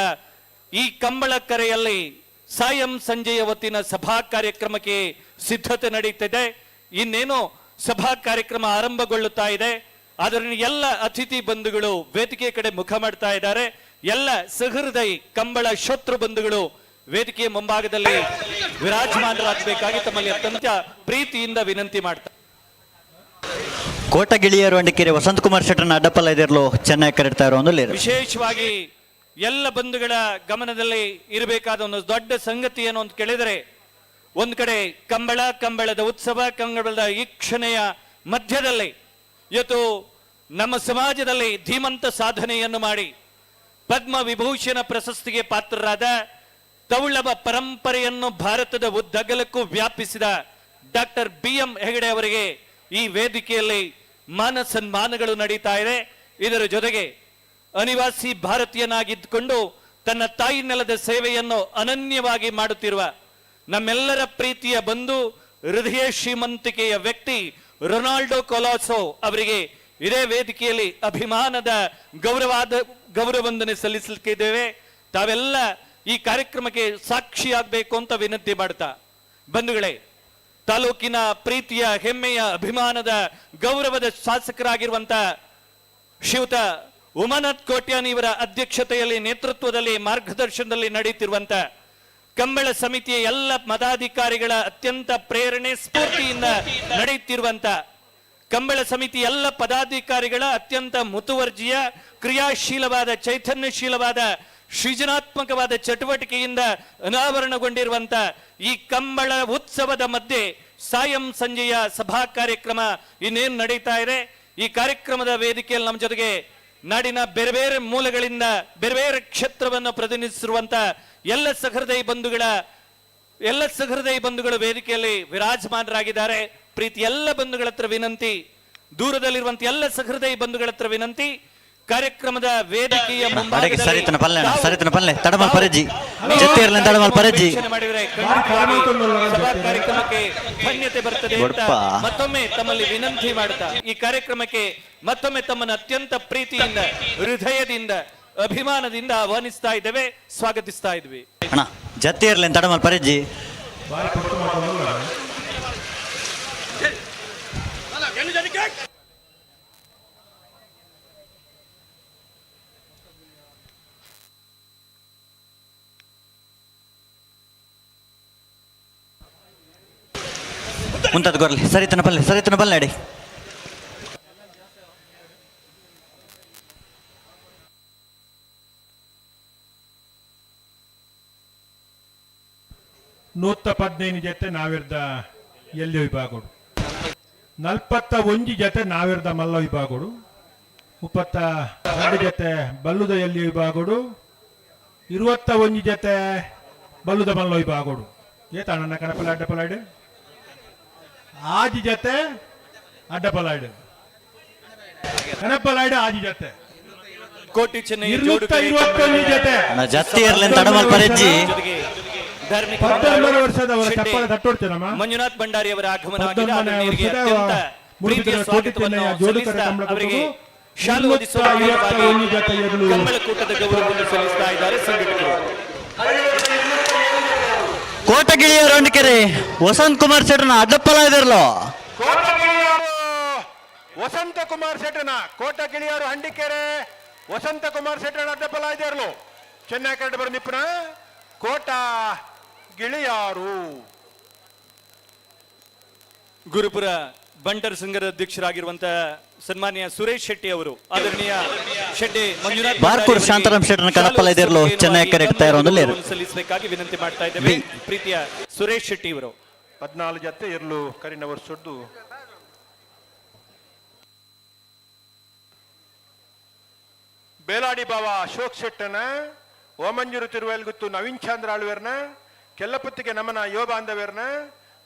ಈ ಕಂಬಳ ಕರೆಯಲ್ಲಿ ಸಾಯಂ ಸಂಜೆಯ ಹೊತ್ತಿನ ಸಭಾ ಕಾರ್ಯಕ್ರಮಕ್ಕೆ ಸಿದ್ಧತೆ ನಡೆಯುತ್ತಿದೆ. ಇನ್ನೇನು ಸಭಾ ಕಾರ್ಯಕ್ರಮ ಆರಂಭಗೊಳ್ಳುತ್ತಾ ಇದೆ. ಅದರ ಎಲ್ಲ ಅತಿಥಿ ಬಂಧುಗಳು ವೇದಿಕೆ ಕಡೆ ಮುಖ ಮಾಡ್ತಾ ಇದ್ದಾರೆ. ಎಲ್ಲ ಸಹೃದಯಿ ಕಂಬಳ ಶತ್ರು ಬಂಧುಗಳು ವೇದಿಕೆಯ ಮುಂಭಾಗದಲ್ಲಿ ವಿರಾಜಮಾನರಾಗಬೇಕಾಗಿ ತಮ್ಮಲ್ಲಿ ಅತ್ಯಂತ ಪ್ರೀತಿಯಿಂದ ವಿನಂತಿ ಮಾಡ್ತಾರೆ. ಕೋಟಗಿಳಿಯರು ಅಂಡಿಕೆರೆ ವಸಂತ ಕುಮಾರ್ ಶೆಟ್ಟರ್ನ ಅಡ್ಡಪಲ್ಲ ಇದಿರಲು ಚೆನ್ನಾಗಿ ಕರೆಡ್ತಾ ಇರೋ ಒಂದು ಲೇರು. ವಿಶೇಷವಾಗಿ ಎಲ್ಲ ಬಂಧುಗಳ ಗಮನದಲ್ಲಿ ಇರಬೇಕಾದ ಒಂದು ದೊಡ್ಡ ಸಂಗತಿ ಏನು ಅಂತ ಕೇಳಿದರೆ, ಒಂದ್ ಕಡೆ ಕಂಬಳ, ಕಂಬಳದ ಉತ್ಸವ, ಕಂಬಳದ ವೀಕ್ಷಣೆಯ ಮಧ್ಯದಲ್ಲಿ ಇವತ್ತು ನಮ್ಮ ಸಮಾಜದಲ್ಲಿ ಧೀಮಂತ ಸಾಧನೆಯನ್ನು ಮಾಡಿ ಪದ್ಮ ವಿಭೂಷಣ ಪ್ರಶಸ್ತಿಗೆ ಪಾತ್ರರಾದ ತೌಳವ ಪರಂಪರೆಯನ್ನು ಭಾರತದ ಉದ್ದಗಲಕ್ಕೂ ವ್ಯಾಪಿಸಿದ ಡಾಕ್ಟರ್ ಬಿ ಎಂ ಹೆಗಡೆ ಅವರಿಗೆ ಈ ವೇದಿಕೆಯಲ್ಲಿ ಮಾನ ಸನ್ಮಾನಗಳು ನಡೀತಾ ಇದೆ. ಇದರ ಜೊತೆಗೆ ಅನಿವಾಸಿ ಭಾರತೀಯನಾಗಿದ್ದುಕೊಂಡು ತನ್ನ ತಾಯಿ ನೆಲದ ಸೇವೆಯನ್ನು ಅನನ್ಯವಾಗಿ ಮಾಡುತ್ತಿರುವ ನಮ್ಮೆಲ್ಲರ ಪ್ರೀತಿಯ ಬಂಧು, ಹೃದಯ ಶ್ರೀಮಂತಿಕೆಯ ವ್ಯಕ್ತಿ ರೊನಾಲ್ಡೋ ಕೊಲಾಸೋ ಅವರಿಗೆ ಇದೇ ವೇದಿಕೆಯಲ್ಲಿ ಅಭಿಮಾನದ ಗೌರವಂದನೆ ಸಲ್ಲಿಸಲಿಕ್ಕಿದ್ದೇವೆ. ತಾವೆಲ್ಲ ಈ ಕಾರ್ಯಕ್ರಮಕ್ಕೆ ಸಾಕ್ಷಿಯಾಗಬೇಕು ಅಂತ ವಿನಂತಿ ಮಾಡ್ತಾ, ಬಂಧುಗಳೇ, ತಾಲೂಕಿನ ಪ್ರೀತಿಯ, ಹೆಮ್ಮೆಯ, ಅಭಿಮಾನದ, ಗೌರವದ ಶಾಸಕರಾಗಿರುವಂತ ಶ್ರೀಯುತ ಉಮಾನಾಥ್ ಕೋಟ್ಯಾನ್ ಇವರ ಅಧ್ಯಕ್ಷತೆಯಲ್ಲಿ, ನೇತೃತ್ವದಲ್ಲಿ, ಮಾರ್ಗದರ್ಶನದಲ್ಲಿ ನಡೆಯುತ್ತಿರುವಂತ ಕಂಬಳ ಸಮಿತಿಯ ಎಲ್ಲ ಪದಾಧಿಕಾರಿಗಳ ಅತ್ಯಂತ ಪ್ರೇರಣೆ ಸ್ಫೂರ್ತಿಯಿಂದ ನಡೆಯುತ್ತಿರುವಂತ ಕಂಬಳ ಸಮಿತಿ ಎಲ್ಲ ಪದಾಧಿಕಾರಿಗಳ ಅತ್ಯಂತ ಮುತುವರ್ಜಿಯ, ಕ್ರಿಯಾಶೀಲವಾದ, ಚೈತನ್ಯಶೀಲವಾದ, ಸೃಜನಾತ್ಮಕವಾದ ಚಟುವಟಿಕೆಯಿಂದ ಅನಾವರಣಗೊಂಡಿರುವಂತ ಈ ಕಂಬಳ ಉತ್ಸವದ ಮಧ್ಯೆ ಸಾಯಂ ಸಂಜೆಯ ಸಭಾ ಕಾರ್ಯಕ್ರಮ ಇನ್ನೇನು ನಡೀತಾ ಇದೆ. ಈ ಕಾರ್ಯಕ್ರಮದ ವೇದಿಕೆಯಲ್ಲಿ ನಮ್ಮ ಜೊತೆಗೆ ನಾಡಿನ ಬೇರೆ ಬೇರೆ ಮೂಲಗಳಿಂದ ಬೇರೆ ಬೇರೆ ಕ್ಷೇತ್ರವನ್ನು ಪ್ರತಿನಿಧಿಸಿರುವಂತ ಎಲ್ಲ ಸಹೃದಯ ಬಂಧುಗಳು ವೇದಿಕೆಯಲ್ಲಿ ವಿರಾಜಮಾನರಾಗಿದ್ದಾರೆ. ಪ್ರೀತಿ ಎಲ್ಲ ಬಂಧುಗಳ ಹತ್ರ ವಿನಂತಿ, ದೂರದಲ್ಲಿರುವಂತ ಎಲ್ಲ ಸಹೃದಯ ಬಂಧುಗಳ ಹತ್ರ ವಿನಂತಿ, ಕಾರ್ಯಕ್ರಮದ ವೇದಿಕೆಯ ಮುಂಭಾಗದಲ್ಲಿ ಮಾಡಿದರೆ ಸಭಾ ಕಾರ್ಯಕ್ರಮಕ್ಕೆ ಧನ್ಯತೆ ಬರ್ತದೆ ಅಂತ ಮತ್ತೊಮ್ಮೆ ತಮ್ಮಲ್ಲಿ ವಿನಂತಿ ಮಾಡ್ತಾ, ಈ ಕಾರ್ಯಕ್ರಮಕ್ಕೆ ಮತ್ತೊಮ್ಮೆ ತಮ್ಮನ್ನು ಅತ್ಯಂತ ಪ್ರೀತಿಯಿಂದ, ಹೃದಯದಿಂದ, ಅಭಿಮಾನದಿಂದ ಆಹ್ವಾನಿಸ್ತಾ ಇದ್ದೇವೆ, ಸ್ವಾಗತಿಸ್ತಾ ಇದ್ವಿ. ಅಣ್ಣ ಜತ್ತಿ ಇರ್ಲಿ ತಡಮಲ್ ಪರೆಜ್ಜಿ. ಮುಂತಾದ ಗೊರ್ಲಿ ಸರಿತನ ಪಲ್ಲೆ, ಸರಿತನ ಪಲ್ಲೆ ಅಡಿ. 115 ಜೊತೆ ನಾವಿರ್ದ ಎಲ್ಲಿ ವಿಭಾಗಡು, 41 ಜೊತೆ ನಾವಿರ್ದ ಮಲ್ಲ ವಿಭಾಗಡು, 32 ಜೊತೆ ಬಲ್ಲುದ ಎಲ್ಲಿ ವಿಭಾಗಡು, 21 ಜೊತೆ ಬಲ್ಲುದ ಮಲ್ಲ ವಿಭಾಗಡು. ಏತಾಣ ಕಣಪಲ ಅಡ್ಡಪಲಾಯ್ಡು ಆಜಿ ಜೊತೆ ಅಡ್ಡಪಲಾಯ್ಡು ಕಣಪಲಾಯ್ಡು ಆಜಿ ಜೊತೆ ಕೋಟಿ ಚೆನ್ನೈ 221 ಜೊತೆ ಜತ್ತಿ ಇರ್ಲಿ ತಡಮಲ್ ಪರೆಜ್ಜಿ. ಧಾರ್ಮಿಕ ಮಂಜುನಾಥ್ ಭಂಡಾರಿ ಅವರ ಆಗಮನವಾಗಿದೆ. ಅತ್ಯಂತ ಪ್ರೀತಿಯ ಸ್ವಾಗತವನ್ನು ಸಲ್ಲಿಸ್ತಾ ಅವರಿಗೆ ಶಾಲು ಹೊದಿಸುವ ಕಂಬಳಕೂಟದ ಗೌರವವನ್ನು ಸಲ್ಲಿಸ್ತಾ ಇದ್ದಾರೆ ಸಂಘಟಕರು. ಕೋಟಗಿಳಿಯ ರಂಡಿಕೆರೆ ವಸಂತ್ ಕುಮಾರ್ ಶೆಟ್ಟನ ಅಡ್ಡಪ್ಪಲ ಇದಿರಲೋ. ವಸಂತ ಕುಮಾರ್ ಶೆಟ್ಟನ ಕೋಟಗಿಳಿಯರು ಹಂಡಿಕೆರೆ ವಸಂತ ಕುಮಾರ್ ಶೆಟ್ಟನ ಅಡ್ಡಪ್ಪಲ ಇದಿರಲು. ಚೆನ್ನೈ ಕರಡು ಬರ ನಿಪ್ಪುನ ಕೋಟ ಗಿಳಿಯಾರು. ಗುರುಪುರ ಬಂಟರ್ ಸಂಘದ ಅಧ್ಯಕ್ಷರಾಗಿರುವಂತಹ ಸನ್ಮಾನ್ಯ ಸುರೇಶ್ ಶೆಟ್ಟಿ ಅವರು, ಆದರಣೀಯ ಶೆಟ್ಟಿ ಮಂಜುನಾಥ್ ಬಾರ್ಕೂರ್ ಶಾಂತಾರಾಮ್ ಶೆಟ್ಟನ ಕಣಪ್ಪಲ ಇದಿರಲು ಚೆನ್ನೈ ಕರೆಕ್ಟ್ ತಯಾರೊಂದು ಸಲ್ಲಿಸಬೇಕಾಗಿ ವಿನಂತಿ ಮಾಡ್ತಾ ಇದ್ದೇವೆ. ಪ್ರೀತಿಯ ಸುರೇಶ್ ಶೆಟ್ಟಿ ಅವರು 14 ಜೊತೆ ಇರಲು ಕರಿನ ವರ್ಷದ್ದು. ಬೇಲಾಡಿ ಬಾವ ಅಶೋಕ್ ಶೆಟ್ಟನ, ಓಮಂಜೂರು ತಿರುವೇಲ್ಗುತ್ತು ನವೀನ್ ಚಂದ್ರ ಆಳ್ವೇರ್ನ, ಕೆಲ್ಲಪತ್ತಿಗೆ ನಮನ ಯುವ ಬಾಂಧವ್ಯರ್ನ,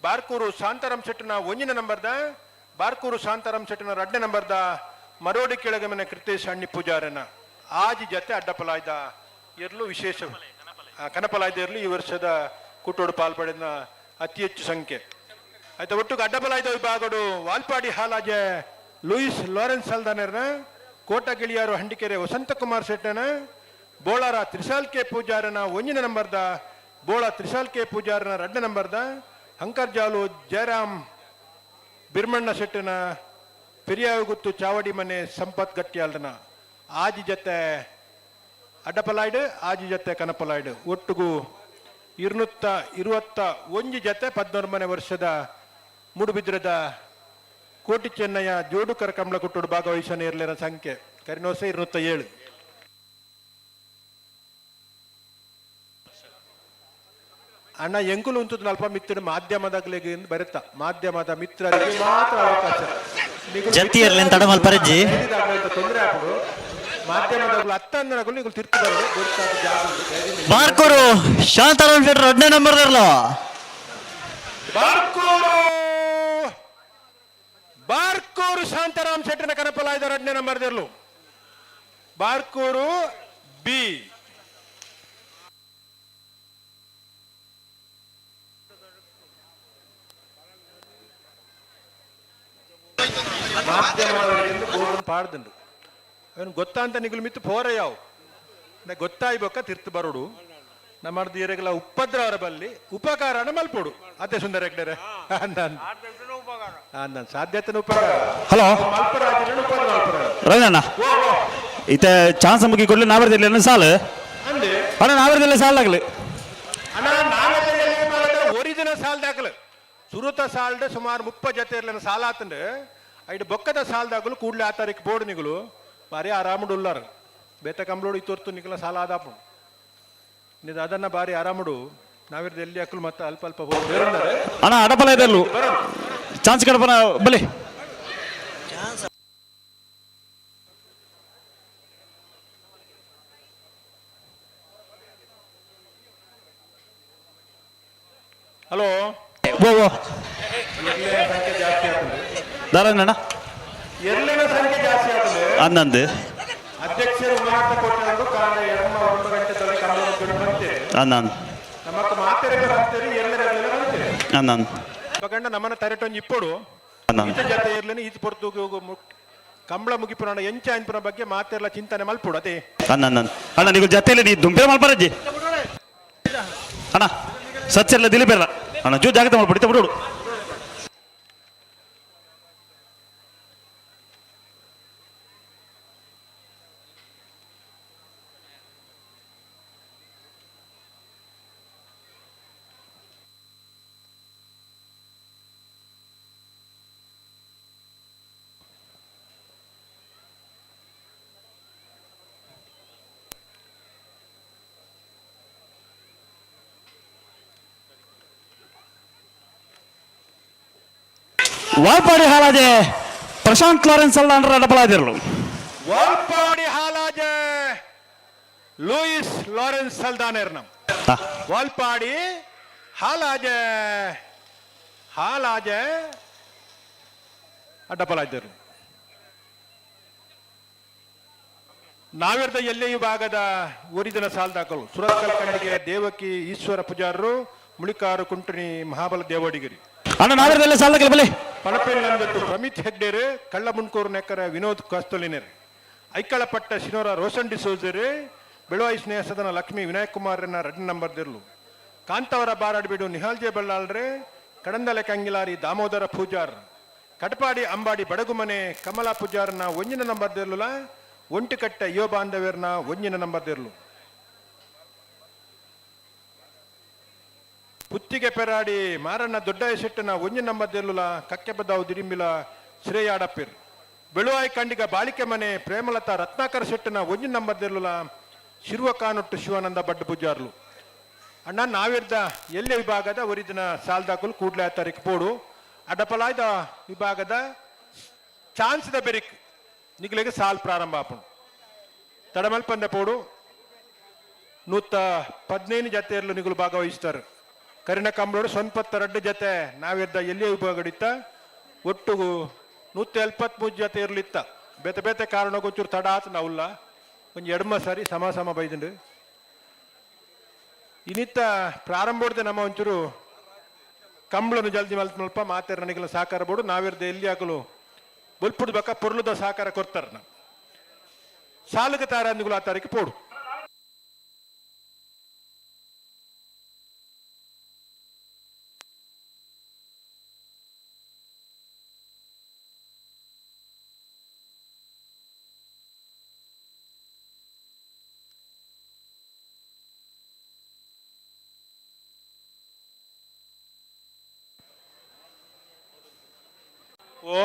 ಬಾರ್ಕೂರು ಶಾಂತಾರಾಮ್ ಶೆಟ್ಟನ 1 ನಂಬರ್ದ, ಬಾರ್ಕೂರು ಶಾಂತಾರಾಮ್ ಶೆಟ್ಟನ 2 ನಂಬರ್ದ, ಮರೋಡಿ ಕೆಳಗಮನ ಕೃತೇಶ್ ಅಣ್ಣಿ ಪೂಜಾರನ ಆಜಿ ಜೊತೆ ಅಡ್ಡಪಲಾಯ್ದ ಇರಲು ವಿಶೇಷ ಕನಪಲಾಯ್ದ ಇರಲು ಈ ವರ್ಷದ ಕೂಟೋಡು ಪಾಲ್ಪಡೆದ ಅತಿ ಹೆಚ್ಚು ಸಂಖ್ಯೆ ಆಯ್ತಾ. ಒಟ್ಟು ಅಡ್ಡಪಲಾಯ್ದ ವಿಭಾಗಡು ವಾಲ್ಪಾಡಿ ಹಾಲಾಜೆ ಲೂಯಿಸ್ ಲಾರೆನ್ಸ್ ಸಲ್ದಾನರ್ನ, ಕೋಟಗಿಳಿಯಾರು ಹಂಡಿಕೆರೆ ವಸಂತಕುಮಾರ್ ಶೆಟ್ಟನ, ಬೋಳಾರ ತ್ರಿಶಾಲ್ ಕೆ ಪೂಜಾರನ 1 ನಂಬರ್ದ, ಬೋಳ ತ್ರಿಶಾಲ್ ಕೆ ಪೂಜಾರನ 2 ನಂಬರ್ದ, ಹಂಕರ್ಜಾಲು ಜಯರಾಮ್ ಬಿರ್ಮಣ್ಣ ಶೆಟ್ಟನ, ಪೆರಿಯಾಗುತ್ತು ಚಾವಡಿ ಮನೆ ಸಂಪತ್ ಗಟ್ಟಿಯಾಲ್ದನ ಆಜಿ ಜೊತೆ ಅಡ್ಡಪಲಾಯ್ಡು ಆಜಿ ಜೊತೆ ಕನಪಲಾಯ್ಡು ಒಟ್ಟಿಗೂ 221 ಜೊತೆ 19ನೇ ವರ್ಷದ ಮೂಡುಬಿದ್ರದ ಕೋಟಿ ಚೆನ್ನಯ್ಯ ಜೋಡುಕರ ಕಂಬಳಕುಟ್ಟೋಡು ಭಾಗವಹಿಸನ ಇರಲಿರ ಸಂಖ್ಯೆ ಕರಿನೋಸ 207. ಅಣ್ಣ ಎಂಕುಲು ಉಂತದ ಅಲ್ಪ ಮಿತ್ರ ಮಾಧ್ಯಮದಾಗಲಿಗೆ ಬರುತ್ತಾ, ಮಾಧ್ಯಮದ ಮಿತ್ರರಿಗೆ ಮಾತ್ರ ಅವಕಾಶ. ಜತ್ತಿ ಇರ್ಲಿ ತಡಮಲ್ ಪರೆಜ್ಜಿ. ತೊಂದರೆ ಆಗ್ಬೋದು ಮಾಧ್ಯಮದಾಗಲು ಹತ್ತಂದನಗಳು ನೀವು ತಿರ್ತು ಬರೋದು. ಬಾರ್ಕೂರು ಶಾಂತಾರಾಮ್ ಶೆಟ್ಟರ್ 2ನೇ ನಂಬರ್ ಇರಲು. ಬಾರ್ಕೂರು ಶಾಂತಾರಾಮ್ ಶೆಟ್ಟರ್ನ ಕನಪಲಾಯ್ದ 2ನೇ ನಂಬರ್ ಇರಲು. ಬಾರ್ಕೂರು ಬಿ. ಪಾಡ್ದಂಡು ಅವನು ಗೊತ್ತಾ ಅಂತ ನಿಗುಲು ಮಿತ್ತು ಪೋರ ಯಾವು ಗೊತ್ತಾಯ್ಬೇಕ ತಿರ್ತು ಬರೋಡು. ನಮ್ಮರ್ದು ಇರೆಗಲ ಉಪದ್ರವರ ಬಲ್ಲಿ ಉಪಕಾರನ ಮಲ್ಪೋಡು ಅದೇ ಸುಂದರ ಹೆಗ್ಡೆರೆ ಅಂದ ಸಾಧ್ಯತೆನ ಉಪಕಾರ. ಹಲೋ. ಮಲ್ಪರಾಜಿನ ಉಪದ್ರ ಮಲ್ಪರ. ರವೀಂದ್ರಣ್ಣ, ಇತ್ತೆ ಚಾನ್ಸ್ ಮುಗಿ ಕೊಡ್ಲಿ ನಾವರ್ದಿಲ್ಲ ಸಾಲು. ಅಂದೆ. ಅಣ್ಣ, ನಾವರ್ದಿಲ್ಲ ಸಾಲಾಗ್ಲಿ. ಅಣ್ಣ, ಒರಿಜಿನಲ್ ಸಾಲ್ ದಾಖಲು ಸುರುತ ಸಾಲ್ಡ್ ಸುಮಾರು 30 ಜತೆ ಇರ್ಲಿನ ಸಾಲ ಆತಂಡು. ಐಡು ಬೊಕ್ಕದ ಸಾಲ್ ದಾಗಲು ಕೂಡ್ಲೆ ಆ ತಾರೀಕು ಬೋರ್ಡ್ ನಿಗುಲು ಬಾರಿ ಆರಾಮುಡು ಉಲ್ಲಾರು. ಬೇತ ಕಂಬ್ಳೋಡು ಇತ್ತೊರ್ತು ನಿಗುಲ ಸಾಲ ಆದಾಪು ನಿದ ಅದನ್ನ ಬಾರಿ ಆರಾಮುಡು. ನಾವಿರ್ದು ಎಲ್ಲಿ ಅಕ್ಕಲು ಮತ್ತೆ ಅಲ್ಪ ಅಲ್ಪ ಹೋಗಿ ಬೇರುಂಡಾರೆ. ಅಣ್ಣ, ಅಡಪಲ ಇದೆಲ್ಲು ಚಾನ್ಸ್ ಕಡಪನ ಬಲಿ. ಹಲೋ. ಓ ಓ. ಸಂಖ್ಯೆ ಜಾಸ್ತಿ ಆಗ್ತದೆ. ದಾರಣ್ಣ. ಎಲ್ಲಿನ ಸಂಖ್ಯೆ ಜಾಸ್ತಿ ಆಗ್ತದೆ. ಅಂದಂದು. ಅಧ್ಯಕ್ಷರು ಮಾತ ಕೊಟ್ಟರು ಕಾರಣ ಎಮ್ಮ 9 ಗಂಟೆ ತಲೆ ಕಂಬಳ ಬಂತೇವೆ. ಅಂದಂದು. ನಮ್ಮಕ್ಕ ಮಾತೆರೆ ಬರ್ತೀರಿ, ಎಲ್ಲರ ಬಂತೇವೆ. ಅಂದಂದು. ಗಂಡ ನಮ್ಮನ್ನ ತರೆಟೊಂಜಿ ಇಪ್ಪಡು. ಅಂದಂದು. ಈತ ಜೊತೆ ಇರ್ಲೇನೆ ಈತ ಪೊರ್ತು ಕಂಬಳ ಮುಗಿಪುರಾಣ ಎಂಚ ಅನ್ಪುನ ಬಗ್ಗೆ ಮಾತೆರ್ಲ ಚಿಂತನೆ ಮಲ್ಪುಡು ಅದೇ. ಅಂದಂದು. ಅಣ್ಣ, ನೀವು ಜೊತೆಯಲ್ಲಿ ನೀ ದುಂಪೆ ಮಲ್ಪರಜ್ಜಿ ಅಣ್ಣ. ಸಚ್ಚೆಲ್ಲ ದಿಲಿಪೆಲ್ಲ ಅಣ್ಣ, ಜೋ ಜಾಗ್ರತೆ ಮಲ್ಪಡಿ ಬಿಡು. ವಾಲ್ಪಾಡಿ ಹಾಲಾಜೆ ಪ್ರಶಾಂತ್ ಲಾರೆನ್ಸ್ ಅಲ್ಲ ಅಂದ್ರೆ ಅಡಪಲಾದಿರಲು. ವಾಲ್ಪಾಡಿ ಹಾಲಾಜೆ ಲೂಯಿಸ್ ಲಾರೆನ್ಸ್ ಸಲ್ದಾನೇರ್ನ. ವಾಲ್ಪಾಡಿ ಹಾಲಾಜೆ ಹಾಲಾಜೆ ಅಡ್ಡಪಲಾದರು. ನಾವಿರ್ದ ಎಲ್ಲೇ ವಿಭಾಗದ ಊರಿದನ ಸಾಲ್ದಾಕಲು ಸುರತ್ಕಲ್ ಖಂಡಿಗೆ ದೇವಕಿ ಈಶ್ವರ ಪೂಜಾರರು, ಮುಳಿಕಾರು ಕುಂಟಣಿ ಮಹಾಬಲ ದೇವಡಿಗಿರಿ. ಅಣ್ಣ, ನಾವಿರ್ದೆಲ್ಲ ಸಾಲ್ದಾಕಲು ಬಲಿ. ಪಣಪೆಲ್ಲಂದಟ್ಟು ಪ್ರಮಿತ್ ಹೆಗ್ಡೇರು, ಕಳ್ಳಮುಣ್ಕೂರು ನೆಕ್ಕರ ವಿನೋದ್ ಕಸ್ತೋಲಿನರ್, ಐಕಳಪಟ್ಟ ಶಿನೋರ ರೋಷನ್ ಡಿಸೋಜರು, ಬೆಳುವಾಯಿ ಸ್ನೇಹ ಸದನ ಲಕ್ಷ್ಮೀ ವಿನಾಯಕ್ ಕುಮಾರ್ನ 2 ನಂಬರ್ ದಿರ್ಲು, ಕಾಂತವರ ಬಾರಾಡ್ಬೀಡು ನಿಹಾಲ್ ಜೆ ಬಳ್ಳಾಳ್ರೆ, ಕಡಂದಲೆ ಕಂಗಿಲಾರಿ ದಾಮೋದರ ಪೂಜಾರ್, ಕಟಪಾಡಿ ಅಂಬಾಡಿ ಬಡಗುಮನೆ ಕಮಲಾ ಪೂಜಾರ್ನ 1 ನಂಬರ್ ದಿರ್ಲುಲ, ಒಂಟಿಕಟ್ಟ ಯುವ ಬಾಂಧವ್ಯರ್ನ 1 ನಂಬರ್ ದಿರ್ಲು, ಪುತ್ತಿಗೆ ಪೆರಾಡಿ ಮಾರಣ್ಣ ದೊಡ್ಡ ಶೆಟ್ಟನ 1 ನಂಬರ್ ದಿರ್ಲುಲ, ಕಕ್ಕೆಬದಾವು ದಿರಿಂಬಿಲ ಶ್ರೇಯಾಡಪ್ಪಿರ್, ಬೆಳುವಾಯಿ ಖಂಡಿಗ ಬಾಳಿಕೆ ಮನೆ ಪ್ರೇಮಲತಾ ರತ್ನಾಕರ ಶೆಟ್ಟನ 1 ನಂಬರ್ ದಿರ್ಲುಲ, ಶಿರುವ ಕಾನೊಟ್ಟು ಶಿವಾನಂದ ಬಡ್ಡ ಪೂಜಾರ್ಲು. ಅಣ್ಣ, ನಾವಿರ್ದ ಎಲ್ಲೆ ವಿಭಾಗದ ಒರಿದಿನ ಸಾಲ್ದಾಕುಲು ಕೂಡ್ಲೆ ತಾರೀಕು ಪೋಡು. ಅಡಪಲಾಯ್ದ ವಿಭಾಗದ ಚಾನ್ಸ್ದ ಬೆರಿಕ್ ನಿಗ್ಲಿಗೆ ಸಾಲ್ ಪ್ರಾರಂಭ ಆಪುಂಡು. ತಡಮಲ್ಪಂದ ಪೋಡು. 115 ಜತೆಯಲ್ಲೂ ನಿಗುಲು ಭಾಗವಹಿಸ್ತಾರೆ. ಕರಿನ ಕಂಬಳೋಡು 92 ಜತೆ ನಾವಿರ್ದ ಎಲ್ಲಿಯ ವಿಭಾಗಡಿತ್ತ ಒಟ್ಟು 173 ಜತೆ ಇರ್ಲಿತ್ತ. ಬೇತೆ ಬೇತೆ ಕಾರಣಕ್ಕೊಂಚೂರು ತಡ ಆತು. ನಾವುಲ್ಲ ಒಂಜಿ ಎಡ್ಮ ಸಾರಿ ಸಮ ಸಮ ಬೈದುಂಡು. ಇನ್ನಿತ್ತ ಪ್ರಾರಂಭ ನಮ್ಮ ಒಂಚೂರು ಕಂಬಳನು ಜಲ್ದಿ ಮಲ್ಪ ಮಲ್ಪ ಮಾತೆರ್ ನನಗೆಲ್ಲ ಸಹಕಾರ ಬೋಡು. ನಾವಿರ್ದ ಎಲ್ಲಿ ಆಗಲು ಬೊಲ್ಪುಡ್ ಬಕ್ಕ ಪೊರ್ಲುದ ಸಹಕಾರ ಕೊರ್ತಾರ. ನಾವು ಸಾಲುಗ ತಾರ ಆ ತಾರೀಕು ಪೋಡು. ಓ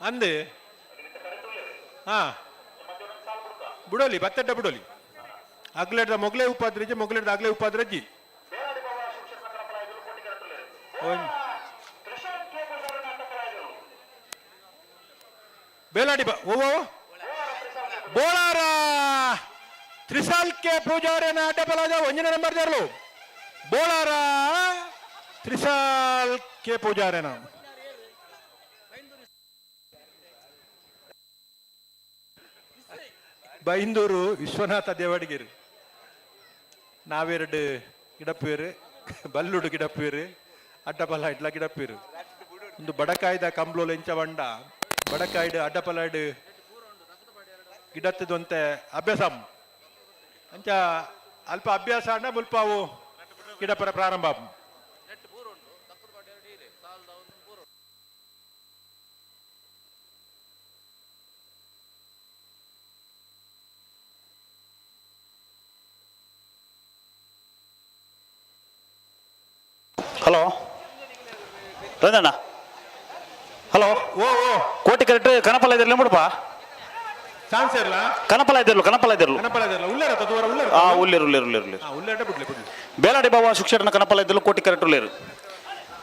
ಅಂದೆ ಹಾ ಬುಡೋಲಿ ಬತ್ತಡ್ಡ ಬುಡೋಲಿ ಅಗ್ಲೆಡ್ದ ಮೊಗಲೇ ಉಪಾದ್ರಜ್ಜಿ ಮೊಗಲೆಡ್ದ ಅಗ್ಲೇ ಉಪಾದ್ರಜ್ಜಿ. ಬೇಲಾಡಿ ಬಾ ಓ ಬೋಳಾರ ತ್ರಿಸಾಲ್ ಕೆ ಪೂಜಾರಿನ ಅಡ್ಡಬಲಾದ 1 ನಂಬರ್ ದೇರ್ಲು. ಬೋಳಾರ ತ್ರಿಸಾಲ್ ಕೆ ಪೂಜಾರಿನ. ಬೈಂದೂರು ವಿಶ್ವನಾಥ ದೇವಡಿಗೆರು ನಾವೆರಡು ಗಿಡಪ್ಪೇರು, ಬಲ್ಲುಡು ಗಿಡಪ್ಪೇರು, ಅಡ್ಡಪಲ ಇಡ್ಲ ಗಿಡಪ್ಪೇರು. ಒಂದು ಬಡಕಾಯ್ದ ಕಂಬ್ಲೋಲು ಎಂಚ ಬಂಡ ಬಡಕಾಯ್ಡು ಅಡ್ಡಪಲಾಯ್ಡು ಗಿಡತ್ತದಂತೆ ಅಭ್ಯಾಸ. ಅಂಚ ಅಲ್ಪ ಅಭ್ಯಾಸ ಆಂಡ ಮುಲ್ಪಾವು ಗಿಡಪರ ಪ್ರಾರಂಭ. ಹಲೋ ರಂಜಣ್ಣ, ಹಲೋ. ಓ ಓ ಕೋಟಿ ಕರೆಕ್ಟ್ ಕನಪಲ ಇದ್ದಿರ್ಲಿ ಮುಡಪ. ಚಾನ್ಸ್ ಇರಲ್ಲ. ಕನಪಲ ಇದ್ದಿರ್ಲು, ಕನಪಲ ಇದ್ದಿರ್ಲು. ಕನಪಲ ಇದ್ದಿರ್ಲ, ಉಲ್ಲೇರ ತದುವರ ಉಲ್ಲೇರ. ಆ ಉಲ್ಲೇರು ಉಲ್ಲೇರು ಉಲ್ಲೇರು ಉಲ್ಲೇರು. ಉಲ್ಲೇರ ಬಿಡ್ಲಿ ಬಿಡ್ಲಿ. ಬೇಲಾಡಿ ಬಾಬಾ ಶಿಕ್ಷಣ ಕನಪಲ ಇದ್ದಿರ್ಲು, ಕೋಟಿ ಕರೆಕ್ಟ್ ಉಲ್ಲೇರು.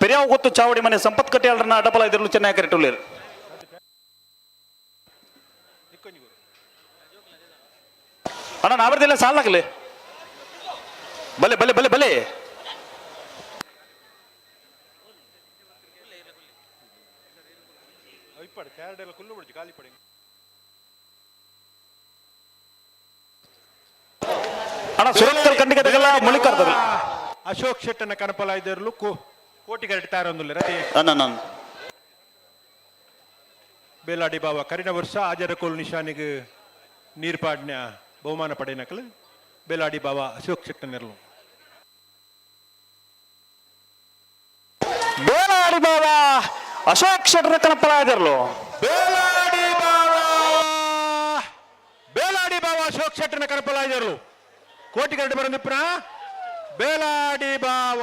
ಪೆರಿಯಾವ ಗೊತ್ತು ಚಾವಡಿ ಮನೆ ಸಂಪತ್ ಕಟ್ಟಿಯಾಳರನ್ನ ಅಡಪಲ ಇದ್ದಿರ್ಲು, ಚೆನ್ನೈ ಕರೆಕ್ಟ್ ಉಲ್ಲೇರು. ಅಣ್ಣ ನಾವರ್ದಿಲ್ಲ ಸಾಲಾಗಲಿ. ಬಲೆ ಬಲೆ ಬಲೆ ಬಲೆ. ಅಣ್ಣ ಸುರತ್ಕಲ್ ಖಂಡಿಗದಾಗಲ್ಲ ಮುಳಿಕಾರ್ದಲ್ಲ. ಅಶೋಕ್ ಶೆಟ್ಟನ ಕನಪಲ ಇದ್ದಿರ್ಲು, ಕೋಟಿ ಕರೆಕ್ಟ್ ತಾರೊಂದುಲ್ಲ ರತಿ. ಅಣ್ಣ ಬೇಲಾಡಿ ಬಾವ ಕರಿನ ವರ್ಷ ಆಜರಕೋಲ್ ನಿಶಾನಿಗೆ ನೀರ್ಪಾಡ್ನ್ಯ ಬಹುಮಾನ ಪಡೆಯನಕಲು ಬೇಲಾಡಿ ಬಾವ ಅಶೋಕ್ ಶೆಟ್ಟನಿರ್ಲು. ಬೇಲಾಡಿ ಬಾವ ಅಶೋಕ್ ಶೆಟ್ಟರ ಕನಪಲ ಇದ್ದಿರ್ಲು. ಬೇಲಾಡಿ ಬಾವ, ಬೇಲಾಡಿ ಬಾವ ಅಶೋಕ್ ಶೆಟ್ಟನ ಕನಪಲ ಇದ್ದಿರ್ಲು. ಕೋಟಿ ಕರೆಕ್ಟ್ ಬರಂದಿಪ್ಪನ ಬೇಲಾಡಿ ಬಾವ.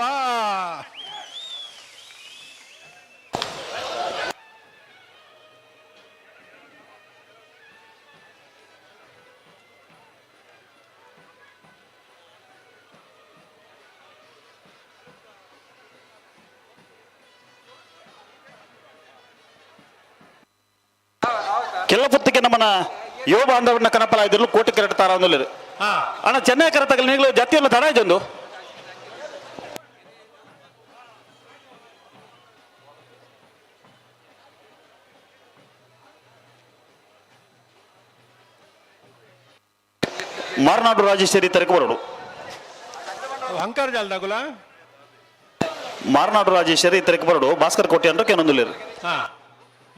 ಕೆಲ್ಲಪುತ್ತಿಗೆ ನಮ್ಮನ ಯುವ ಬಾಂಧವರನ್ನ ಕನಪಲ ಇದ್ದಿರ್ಲು, ಕೋಟಿ ಕರೆಕ್ಟ್ ತಾರ ಒಂದುಲ್ಲೇರು. ಅಣ್ಣ ಚೆನ್ನೈ ಕರೆತಗಲ್ ನೀಗಳು ಜಾತಿಯಲ್ಲ ತಡ ಇದ್ದೊಂದು. ಮಾರನಾಡು ರಾಜೇಶ್ವರಿ ತರಕು ಬರೋಡು. ಹಂಕಾರ ಜಾಲ್ದಾಗುಲ. ಮಾರನಾಡು ರಾಜೇಶ್ವರಿ ತರಕು ಬರೋಡು, ಭಾಸ್ಕರ್ ಕೋಟೆ ಅಂದ್ರೆ ಕೆನೊಂದುಲ್ಲೇರು.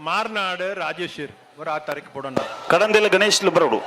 ಮಾರ್ನಾಡು ರಾಜೇಶ್ವರಿ ಆ ತಾರೀಕು ಕೊಡೋಣ. ಕಡಂದಿಲ್ಲ ಗಣೇಶ್ ಬರೋಡು.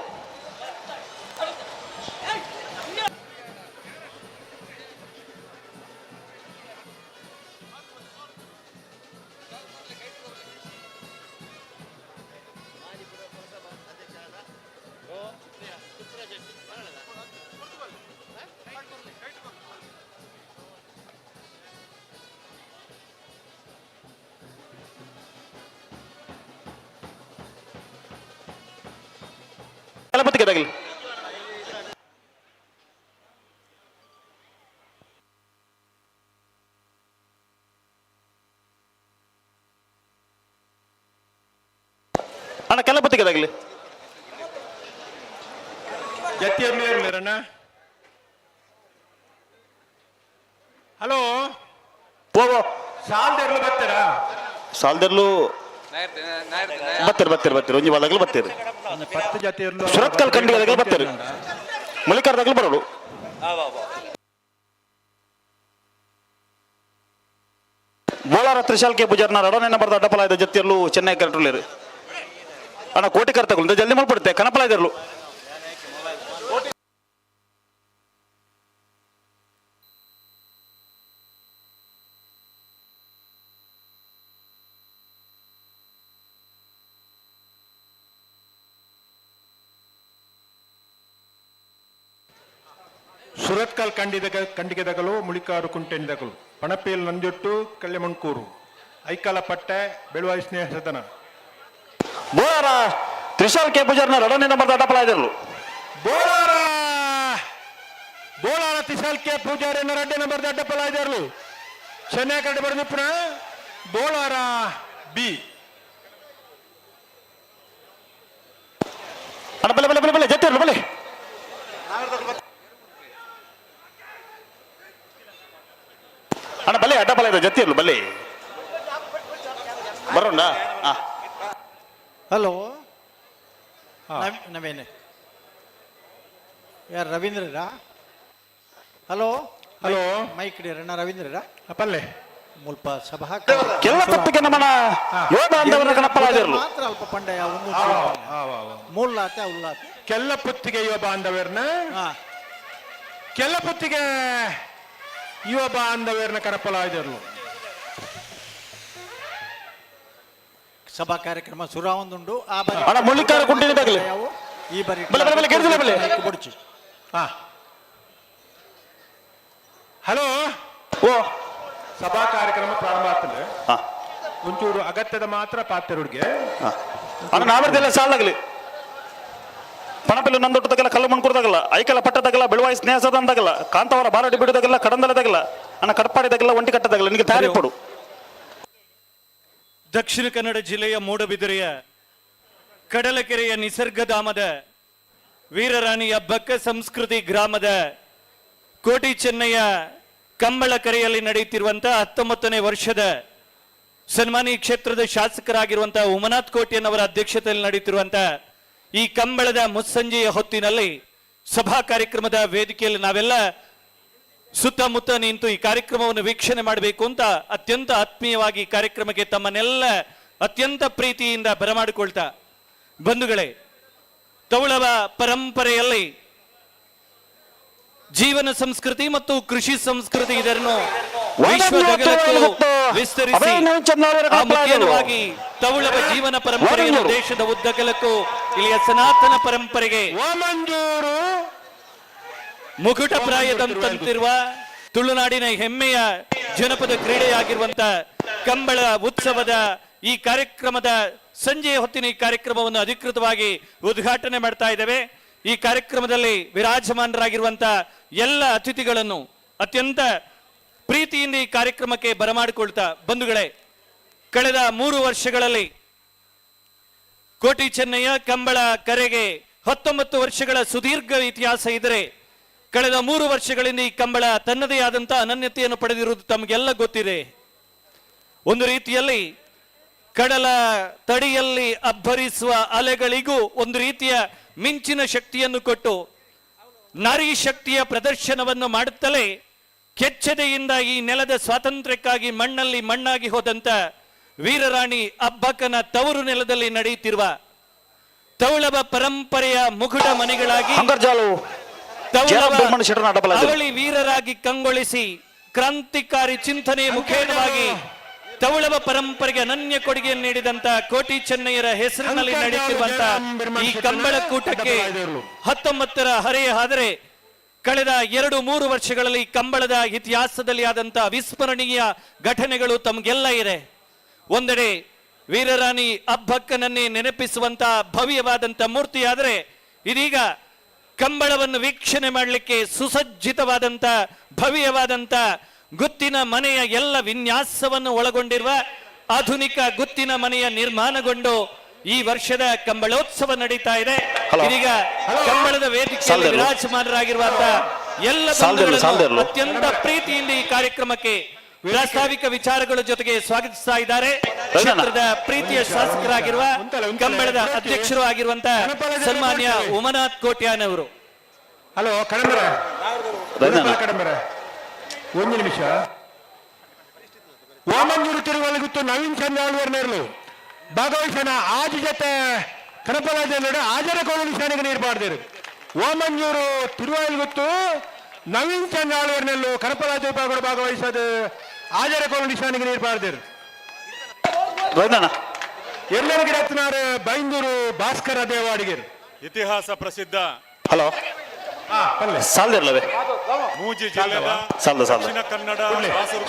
ತಗಲಿ. ಅಣ್ಣ ಕೆಲಪತ್ತಿಗೆ ತಗಲಿ. ಜತ್ತಿಯರ್ಲು ಹಲೋ. ಓ ಸಾಲ್ದೆರ್ಲು ಬರ್ತಾರಾ? ಸಾಲ್ದೆರ್ಲು ಬರ್ತೀರಿ ಬರ್ತೀರಿ ಬರ್ತೀರಿ, ಒಂಜಿ ಬಾದಾಗಲು ಬರ್ತೀರಿ. ಪತ್ತು ಜಾತಿಯರ್ಲು ಸುರತ್ಕಲ್ ಖಂಡಿಗದಾಗಲು ಬರ್ತೀರಿ, ಮಲ್ಲಿಕಾರ್ದಾಗಲು ಬರೋಡು. ಬೋಳಾರ ತ್ರಿಶಾಲ್ ಕೆ ಪೂಜಾರ್ನ ರಡನೆ ನಂಬರ್ದ ಅಡ್ಡಪಲ ಇದ್ದ ಜತ್ತಿಯರ್ಲು ಚೆನ್ನೈ ಕರೆಕ್ಟ್ ಅಣ್ಣ ಕೋಟಿ ಕರ್ತಗಳು ಜಲ್ದಿ ಮಾಡ್ಬಿಡುತ್ತೆ ಕನಪಲ ಇದ್ದಿರ್ಲು. ಸುರತ್ಕಲ್ ಖಂಡಿಗೆದಗಲು, ಮುಳಿಕಾರು ಕುಂಟೆಂದಗಲು, ಪಣಪೇಲ್ ನಂಜೊಟ್ಟು ಕಳ್ಳೆಮಣ್ಕೂರು, ಐಕಾಲ ಪಟ್ಟೆ ಬೆಳುವಾಯಿ ಸ್ನೇಹ ಸದನ. ಬೋಳಾರ ತ್ರಿಶಾಲ್ ಕೆ ಪೂಜಾರ್ನ ರಡನೆ ನಂಬರ್ದ ಅಡ್ಡಪಲ ಇದ್ದಿರ್ಲು. ಬೋಳಾರ ಬೋಳಾರ ತ್ರಿಶಾಲ್ ಕೆ ಪೂಜಾರಿನ ರಡ್ಡೆ ನಂಬರ್ದ ಅಡ್ಡಪಲ ಇದ್ದಿರ್ಲು. ಚೆನ್ನೈ ಕಡೆ ಬರೆದಿಪ್ಪನ ಬೋಳಾರ ಬಿ. ಅಣ್ಣ ಬಲೆ ಬಲೆ ಬಲೆ ಬಲೆ ಜತ್ತಿರ್ಲು ಬಲೆ. ಅಣ್ಣ ಬಲೆ ಅಡ್ಡ ಬಲ ಇದೆ ಜತ್ತಿರ್ಲು ಬಲೆ ಬರೋಣ. ಹಲೋ ನವೀನ್ ಯಾರು ರವೀಂದ್ರರಾ? ಹಲೋ ಹಲೋ ಮೈಕ್ ಅಣ್ಣ ರವೀಂದ್ರರಾ? ಪಲ್ಲೆ ಮುಲ್ಪ ಸಭಾ ಕೆಲ್ಲ ತಪ್ಪಿಗೆ ನಮ್ಮನ ಯೋಧ ಬಾಂಧವರ ಗಣಪಲ ಇದ್ದಿರ್ಲು. ಮಾತ್ರ ಅಲ್ಪ ಪಂಡಯ ಒಂದು ಮೂಲಾತೆ ಉಲ್ಲಾತೆ ಕೆಲ್ಲ ಪುತ್ತಿಗೆ ಯುವ ಬಾಂಧವರ್ನ ಕೆಲ್ಲಪುತ್ತಿಗೆ ಯುವ ಬಾಂಧವ್ಯರನ್ನ ಕರಪಲಾಯ್ದರು. ಸಭಾ ಕಾರ್ಯಕ್ರಮ ಸುರಾವೊಂದುಂಡು ಆ ಬಾರಿ ಅಣ್ಣ, ಮುಳ್ಳಿಕ್ಕಾರ ಕುಂಟಿನ ತಗಲು. ಈ ಬಾರಿ ಬಲೆ, ಬಲೆ, ಬಲೆ, ಗೆದ್ದಿಲ್ಲ, ಬಲೆ. ಬುಡ್ಚಿ. ಹಲೋ ಓ ಸಭಾ ಕಾರ್ಯಕ್ರಮ ಪ್ರಾರಂಭ ಆಗ್ತದೆ. ಒಂಚೂರು ಅಗತ್ಯದ ಮಾತ್ರ ಪಾತ್ರರಿಗೆ. ಅಣ್ಣ ನಾವರ್ದೆಲ್ಲ ಸಾಲಾಗಲಿ ಪಣಪಿಲ್ಲು ನಂದೊಟ್ಟು ತಗಲ ಕಲ್ಲು ಮಣ್ಕುರ್ದಾಗಲ್ಲ ಐಕಲ ಪಟ್ಟ ತಗಲ ಬೆಳುವಾಯಿ ಸ್ನೇಹ ಸದನ ತಗಲ ಕಾಂತವರ ಬಾರಡಿ ಬಿಡುದಾಗಲ್ಲ ಕಡಂದಲ ತಗಲ ಅಣ್ಣ ಕಟ್ಪಾಡಿ ತಗಲ ಒಂಟಿ ಕಟ್ಟ ತಗಲ ನಿನಗೆ ತಯಾರಿ ಪಡು. ದಕ್ಷಿಣ ಕನ್ನಡ ಜಿಲ್ಲೆಯ ಮೂಡಬಿದಿರೆಯ ಕಡಲಕೆರೆಯ ನಿಸರ್ಗಧಾಮದ ವೀರರಾಣಿಯ ಬಕ್ಕ ಸಂಸ್ಕೃತಿ ಗ್ರಾಮದ ಕೋಟಿ ಚೆನ್ನಯ್ಯ ಕಂಬಳ ಕರೆಯಲ್ಲಿ ನಡೆಯುತ್ತಿರುವಂತಹ 19ನೇ ವರ್ಷದ ಸನ್ಮಾನಿ ಕ್ಷೇತ್ರದ ಶಾಸಕರಾಗಿರುವಂತಹ ಉಮನಾಥ್ ಕೋಟ್ಯನ್ನವರ ಅಧ್ಯಕ್ಷತೆಯಲ್ಲಿ ನಡೆಯುತ್ತಿರುವಂತಹ ಈ ಕಂಬಳದ ಮುಸ್ಸಂಜೆಯ ಹೊತ್ತಿನಲ್ಲಿ ಸಭಾ ಕಾರ್ಯಕ್ರಮದ ವೇದಿಕೆಯಲ್ಲಿ ನಾವೆಲ್ಲ ಸುತ್ತಮುತ್ತ ನಿಂತು ಈ ಕಾರ್ಯಕ್ರಮವನ್ನು ವೀಕ್ಷಣೆ ಮಾಡಬೇಕು ಅಂತ ಅತ್ಯಂತ ಆತ್ಮೀಯವಾಗಿ ಕಾರ್ಯಕ್ರಮಕ್ಕೆ ತಮ್ಮನ್ನೆಲ್ಲ ಅತ್ಯಂತ ಪ್ರೀತಿಯಿಂದ ಬರಮಾಡಿಕೊಳ್ತಾ ಬಂಧುಗಳೇ, ತೌಳವ ಪರಂಪರೆಯಲ್ಲಿ ಜೀವನ ಸಂಸ್ಕೃತಿ ಮತ್ತು ಕೃಷಿ ಸಂಸ್ಕೃತಿ ಇದನ್ನು ವಿಶ್ವದಗಲಕ್ಕೂ ವಿಸ್ತರಿಸಿ ಆ ಮುಖ್ಯವಾಗಿ ತೌಳವ ಜೀವನ ಪರಂಪರೆಯನ್ನು ದೇಶದ ಉದ್ದಗಲಕ್ಕೂ ಇಲ್ಲಿಯ ಸನಾತನ ಪರಂಪರೆಗೆ ಮುಕುಟಪ್ರಾಯದಂತಿರುವ ತುಳುನಾಡಿನ ಹೆಮ್ಮೆಯ ಜನಪದ ಕ್ರೀಡೆಯಾಗಿರುವಂತ ಕಂಬಳ ಉತ್ಸವದ ಈ ಕಾರ್ಯಕ್ರಮದ ಸಂಜೆಯ ಹೊತ್ತಿನ ಈ ಕಾರ್ಯಕ್ರಮವನ್ನು ಅಧಿಕೃತವಾಗಿ ಉದ್ಘಾಟನೆ ಮಾಡ್ತಾ ಇದ್ದೇವೆ. ಈ ಕಾರ್ಯಕ್ರಮದಲ್ಲಿ ವಿರಾಜಮಾನರಾಗಿರುವಂತ ಎಲ್ಲ ಅತಿಥಿಗಳನ್ನು ಅತ್ಯಂತ ಪ್ರೀತಿಯಿಂದ ಈ ಕಾರ್ಯಕ್ರಮಕ್ಕೆ ಬರಮಾಡಿಕೊಳ್ತಾ ಬಂಧುಗಳೇ, ಕಳೆದ 3 ವರ್ಷಗಳಲ್ಲಿ ಕೋಟಿ ಚೆನ್ನಯ್ಯ ಕಂಬಳ ಕರೆಗೆ 19 ವರ್ಷಗಳ ಸುದೀರ್ಘ ಇತಿಹಾಸ ಇದ್ದರೆ ಕಳೆದ 3 ವರ್ಷಗಳಿಂದ ಈ ಕಂಬಳ ತನ್ನದೇ ಆದಂತಹ ಅನನ್ಯತೆಯನ್ನು ಪಡೆದಿರುವುದು ತಮಗೆಲ್ಲ ಗೊತ್ತಿದೆ. ಒಂದು ರೀತಿಯಲ್ಲಿ ಕಡಲ ತಡಿಯಲ್ಲಿ ಅಬ್ಬರಿಸುವ ಅಲೆಗಳಿಗೂ ಒಂದು ರೀತಿಯ ಮಿಂಚಿನ ಶಕ್ತಿಯನ್ನು ಕೊಟ್ಟು ನಾರಿ ಶಕ್ತಿಯ ಪ್ರದರ್ಶನವನ್ನು ಮಾಡುತ್ತಲೇ ಕೆಚ್ಚದೆಯಿಂದ ಈ ನೆಲದ ಸ್ವಾತಂತ್ರ್ಯಕ್ಕಾಗಿ ಮಣ್ಣಲ್ಲಿ ಮಣ್ಣಾಗಿ ಹೋದಂತ ವೀರರಾಣಿ ಅಬ್ಬಕ್ಕನ ತವರು ನೆಲದಲ್ಲಿ ನಡೆಯುತ್ತಿರುವ ತೌಳವ ಪರಂಪರೆಯ ಮುಕುಟ ಮನೆಗಳಾಗಿ ಅವಳಿ ವೀರರಾಗಿ ಕಂಗೊಳಿಸಿ ಕ್ರಾಂತಿಕಾರಿ ಚಿಂತನೆಯ ಮುಖೇನವಾಗಿ ತೌಳವ ಪರಂಪರೆಗೆ ಅನನ್ಯ ಕೊಡುಗೆಯನ್ನು ನೀಡಿದಂತ ಕೋಟಿ ಚೆನ್ನಯ್ಯರ ಹೆಸರಿನಲ್ಲಿ ನಡೆಯುತ್ತಿರುವಂತಹ ಈ ಕಂಬಳ ಕೂಟಕ್ಕೆ 19ರ ಹರೆಯ ಆದರೆ ಕಳೆದ 2-3 ವರ್ಷಗಳಲ್ಲಿ ಕಂಬಳದ ಇತಿಹಾಸದಲ್ಲಿ ಆದಂತಹ ವಿಸ್ಮರಣೀಯ ಘಟನೆಗಳು ತಮಗೆಲ್ಲ ಇದೆ. ಒಂದೆಡೆ ವೀರರಾಣಿ ಅಬ್ಬಕ್ಕನನ್ನೇ ನೆನಪಿಸುವಂತಹ ಭವ್ಯವಾದಂತಹ ಮೂರ್ತಿಯಾದರೆ ಇದೀಗ ಕಂಬಳವನ್ನು ವೀಕ್ಷಣೆ ಮಾಡಲಿಕ್ಕೆ ಸುಸಜ್ಜಿತವಾದಂಥ ಭವ್ಯವಾದಂಥ ಗುತ್ತಿನ ಮನೆಯ ಎಲ್ಲ ವಿನ್ಯಾಸವನ್ನು ಒಳಗೊಂಡಿರುವ ಆಧುನಿಕ ಗುತ್ತಿನ ಮನೆಯ ನಿರ್ಮಾಣಗೊಂಡು ಈ ವರ್ಷದ ಕಂಬಳೋತ್ಸವ ನಡೀತಾ ಇದೆ. ಇದೀಗ ಕಂಬಳದ ವೇದಿಕೆಯಲ್ಲಿ ವಿರಾಜಮಾನರಾಗಿರುವಂತಹ ಎಲ್ಲ ಬಂಧುಗಳನ್ನು ಅತ್ಯಂತ ಪ್ರೀತಿಯಿಂದ ಈ ಕಾರ್ಯಕ್ರಮಕ್ಕೆ ಪ್ರಾಸ್ತಾವಿಕ ವಿಚಾರಗಳ ಜೊತೆಗೆ ಸ್ವಾಗತಿಸ್ತಾ ಇದ್ದಾರೆ. ಕ್ಷೇತ್ರದ ಪ್ರೀತಿಯ ಶಾಸಕರಾಗಿರುವ ಕಂಬಳದ ಅಧ್ಯಕ್ಷರು ಆಗಿರುವಂತಹ ಸನ್ಮಾನ್ಯ ಉಮನಾಥ್ ಕೋಟ್ಯಾನ್ ಅವರು. ಹಲೋ ಕಡಂಬರ, ಕಡಂಬರ ಒಂದು ನಿಮಿಷ. ವಾಮಂಜೂರು ತಿರುವಲಗುತ್ತು ನವೀನ್ ಚಂದಾಳ್ವರ್ ನೇರ್ಲು ಭಾಗವಹಿಸನ ಆಜು ಜೊತೆ ಕನಪಲಾಜ ಆಜರ ಕೋಲು ನಿಶಾನೆಗೆ ನೀರು ಪಾಡ್ದಿರು. ವಾಮಂಜೂರು ತಿರುವಲಗುತ್ತು ನವೀನ್ ಚಂದಾಳ್ವರ್ ನೆಲ್ಲು ಕನಪಲಾಜ ವಿಭಾಗಗಳು ಭಾಗವಹಿಸೋದು ಆಜರ ಕೋಲು ನಿಶಾನೆಗೆ ನೀರು ಪಾಡ್ದಿರು. ಎಲ್ಲರ ಗಿಡತ್ನಾರು ಬೈಂದೂರು ಭಾಸ್ಕರ ದೇವಾಡಿಗರು. ಇತಿಹಾಸ ಪ್ರಸಿದ್ಧ ಹಲೋ ಸಾಲದಿರ್ಲವೇ ಮೂಜಿ ಜಿಲ್ಲೆದ ಸಾಲದ ಸಾಲದ ದಕ್ಷಿಣ ಕನ್ನಡ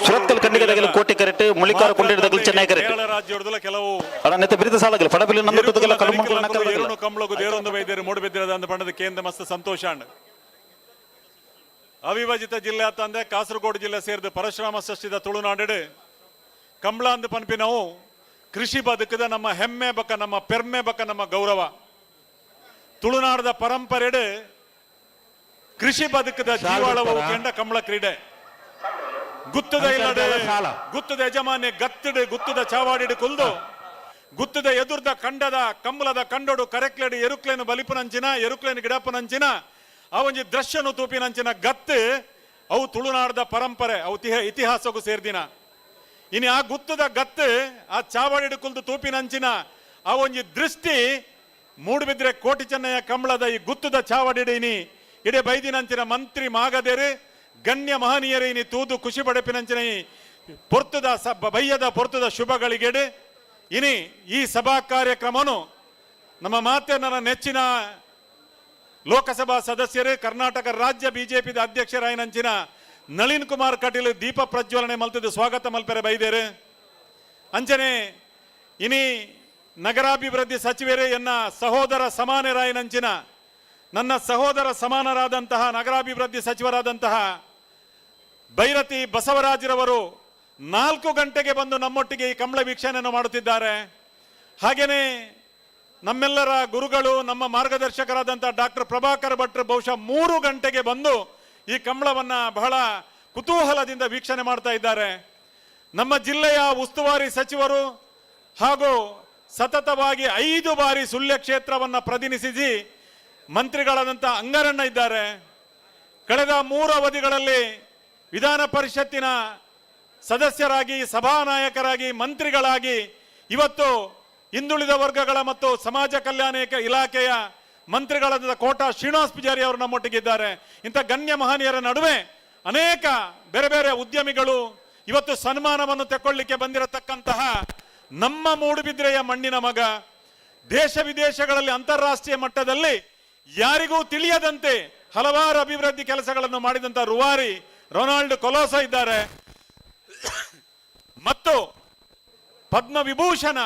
ಸುರತ್ಕಲ್ ಖಂಡಿಗದಾಗಲಿ ಕೋಟೆ ಕರೆಕ್ಟ್, ಮುಳಿಕಾರ ಕೊಂಡಿಡದಾಗಲಿ ಚೆನ್ನೈ ಕರೆಕ್ಟ್. ಕೇರಳ ರಾಜ್ಯದಲ್ಲ ಕೆಲವು ಅಣ್ಣ ನೆತ್ತ ಬಿರಿದ ಸಾಲಾಗಲಿ ಪಡಬಿಲ್ಲಿ ನಂದೊಟ್ಟದಲ್ಲ ಕಲ್ಮುಂಕುಲ ಏರುನು ಕಂಬಳಗು ದೇರೊಂದು ಬೈದೇರು ಮೂಡಬಿದ್ದಿರದ ಅಂದ ಬಣ್ಣದ ಕೇಂದ್ರ ಮಸ್ತ್ ಸಂತೋಷ. ಅವಿಭಜಿತ ಜಿಲ್ಲೆ ಅಂತಂದೆ ಕಾಸರಗೋಡು ಜಿಲ್ಲೆ ಸೇರಿದ ಪರಶುರಾಮ ಷಷ್ಠಿದ ತುಳುನಾಡು ಕಂಬಳ ಅಂದ ಪನ್ಪಿ ನಾವು ಕೃಷಿ ಬದುಕದ ನಮ್ಮ ಹೆಮ್ಮೆ ಬಕ್ಕ ನಮ್ಮ ಪೆರ್ಮೆ ಬಕ್ಕ ನಮ್ಮ ಗೌರವ. ತುಳುನಾಡದ ಪರಂಪರೆಡು ಕೃಷಿ ಬದುಕದ ಜೀವಾಳವು ಕೆಂಡ ಕಂಬಳ ಕ್ರೀಡೆ. ಗುತ್ತದ ಇಲ್ಲಡೆ ಗುತ್ತದ ಯಜಮಾನ್ಯ ಗತ್ತಿಡು ಗುತ್ತದ ಚಾವಾಡಿಡು ಕುಲ್ದು ಗುತ್ತದ ಎದುರ್ದ ಕಂಡದ ಕಂಬಳದ ಕಂಡೋಡು ಕರೆಕ್ಲೆಡು ಎರುಕ್ಲೇನು ಬಲಿಪುನಂಚಿನ ಎರುಕ್ಲೇನು ಗಿಡಪ್ಪನಂಚಿನ ಆ ಒಂಜಿ ದೃಶ್ಯನು ತೂಪಿನಂಚಿನ ಗತ್ತು ಅವು ತುಳುನಾಡದ ಪರಂಪರೆ, ಅವು ಇತಿಹಾಸಕ್ಕೂ ಸೇರ್ದಿನ. ಇನ್ನು ಆ ಗುತ್ತದ ಗತ್ತು ಆ ಚಾವಾಡಿಡು ಕುಲ್ದು ತೂಪಿನಂಚಿನ ಆ ಒಂಜಿ ದೃಷ್ಟಿ ಮೂಡುಬಿದ್ರೆ ಕೋಟಿ ಚೆನ್ನಯ್ಯ ಕಂಬಳದ ಈ ಗುತ್ತದ ಚಾವಾಡಿಡು ಇನಿ ಇಡೇ ಬೈದಿನಂಚಿನ ಮಂತ್ರಿ ಮಾಗದೇರು ಗಣ್ಯ ಮಹನೀಯರೇ ಇನಿ ತೂದು ಖುಷಿ ಪಡೆಪಿನಂಚಿನ ಈ ಪೊರ್ತುದ ಬಯ್ಯದ ಪೊರ್ತುದ ಶುಭಗಳಿಗೆಡು ಇನಿ ಈ ಸಭಾ ಕಾರ್ಯಕ್ರಮನು ನಮ್ಮ ಮಾತೆ ನನ್ನ ನೆಚ್ಚಿನ ಲೋಕಸಭಾ ಸದಸ್ಯರು ಕರ್ನಾಟಕ ರಾಜ್ಯ ಬಿಜೆಪಿದ ಅಧ್ಯಕ್ಷರಾಯಿನಂಚಿನ ನಳಿನ್ ಕುಮಾರ್ ಕಟೀಲ್ ದೀಪ ಪ್ರಜ್ವಲನೆ ಮಲ್ತದ್ದು ಸ್ವಾಗತ ಮಲ್ಪೆರೆ ಬೈದೇರು. ಅಂಚನೆ ಇನಿ ನಗರಾಭಿವೃದ್ಧಿ ಸಚಿವರೇ ಎನ್ನ ಸಹೋದರ ಸಮಾನರಾಯಿನಂಚಿನ ನನ್ನ ಸಹೋದರ ಸಮಾನರಾದಂತಹ ನಗರಾಭಿವೃದ್ಧಿ ಸಚಿವರಾದಂತಹ ಭೈರತಿ ಬಸವರಾಜರವರು 4 ಗಂಟೆಗೆ ಬಂದು ನಮ್ಮೊಟ್ಟಿಗೆ ಈ ಕಂಬಳ ವೀಕ್ಷಣೆಯನ್ನು ಮಾಡುತ್ತಿದ್ದಾರೆ. ಹಾಗೆಯೇ ನಮ್ಮೆಲ್ಲರ ಗುರುಗಳು ನಮ್ಮ ಮಾರ್ಗದರ್ಶಕರಾದಂಥ ಡಾಕ್ಟರ್ ಪ್ರಭಾಕರ್ ಭಟ್ರು ಬಹುಶಃ 3 ಗಂಟೆಗೆ ಬಂದು ಈ ಕಂಬಳವನ್ನು ಬಹಳ ಕುತೂಹಲದಿಂದ ವೀಕ್ಷಣೆ ಮಾಡ್ತಾ ಇದ್ದಾರೆ. ನಮ್ಮ ಜಿಲ್ಲೆಯ ಉಸ್ತುವಾರಿ ಸಚಿವರು ಹಾಗೂ ಸತತವಾಗಿ 5 ಬಾರಿ ಸುಳ್ಯ ಕ್ಷೇತ್ರವನ್ನು ಪ್ರತಿನಿಧಿಸಿ ಮಂತ್ರಿಗಳಾದಂಥ ಅಂಗಾರಣ್ಣ ಇದ್ದಾರೆ. ಕಳೆದ 3 ಅವಧಿಗಳಲ್ಲಿ ವಿಧಾನ ಪರಿಷತ್ತಿನ ಸದಸ್ಯರಾಗಿ, ಸಭಾನಾಯಕರಾಗಿ, ಮಂತ್ರಿಗಳಾಗಿ ಇವತ್ತು ಹಿಂದುಳಿದ ವರ್ಗಗಳ ಮತ್ತು ಸಮಾಜ ಕಲ್ಯಾಣ ಇಲಾಖೆಯ ಮಂತ್ರಿಗಳಾದ ಕೋಟಾ ಶ್ರೀನಿವಾಸ ಪೂಜಾರಿ ಅವರು ನಮ್ಮೊಟ್ಟಿಗಿದ್ದಾರೆ. ಇಂಥ ಗಣ್ಯ ಮಹನೀಯರ ನಡುವೆ ಅನೇಕ ಬೇರೆ ಬೇರೆ ಉದ್ಯಮಿಗಳು ಇವತ್ತು ಸನ್ಮಾನವನ್ನು ತೆಕ್ಕೊಳ್ಳಿಕ್ಕೆ ಬಂದಿರತಕ್ಕಂತಹ ನಮ್ಮ ಮೂಡುಬಿದ್ರೆಯ ಮಣ್ಣಿನ ಮಗ, ದೇಶ ವಿದೇಶಗಳಲ್ಲಿ ಅಂತಾರಾಷ್ಟ್ರೀಯ ಮಟ್ಟದಲ್ಲಿ ಯಾರಿಗೂ ತಿಳಿಯದಂತೆ ಹಲವಾರು ಅಭಿವೃದ್ಧಿ ಕೆಲಸಗಳನ್ನು ಮಾಡಿದಂಥ ರೂವಾರಿ ರೊನಾಲ್ಡ್ ಕೊಲೋಸೋ ಇದ್ದಾರೆ. ಮತ್ತು ಪದ್ಮವಿಭೂಷಣ,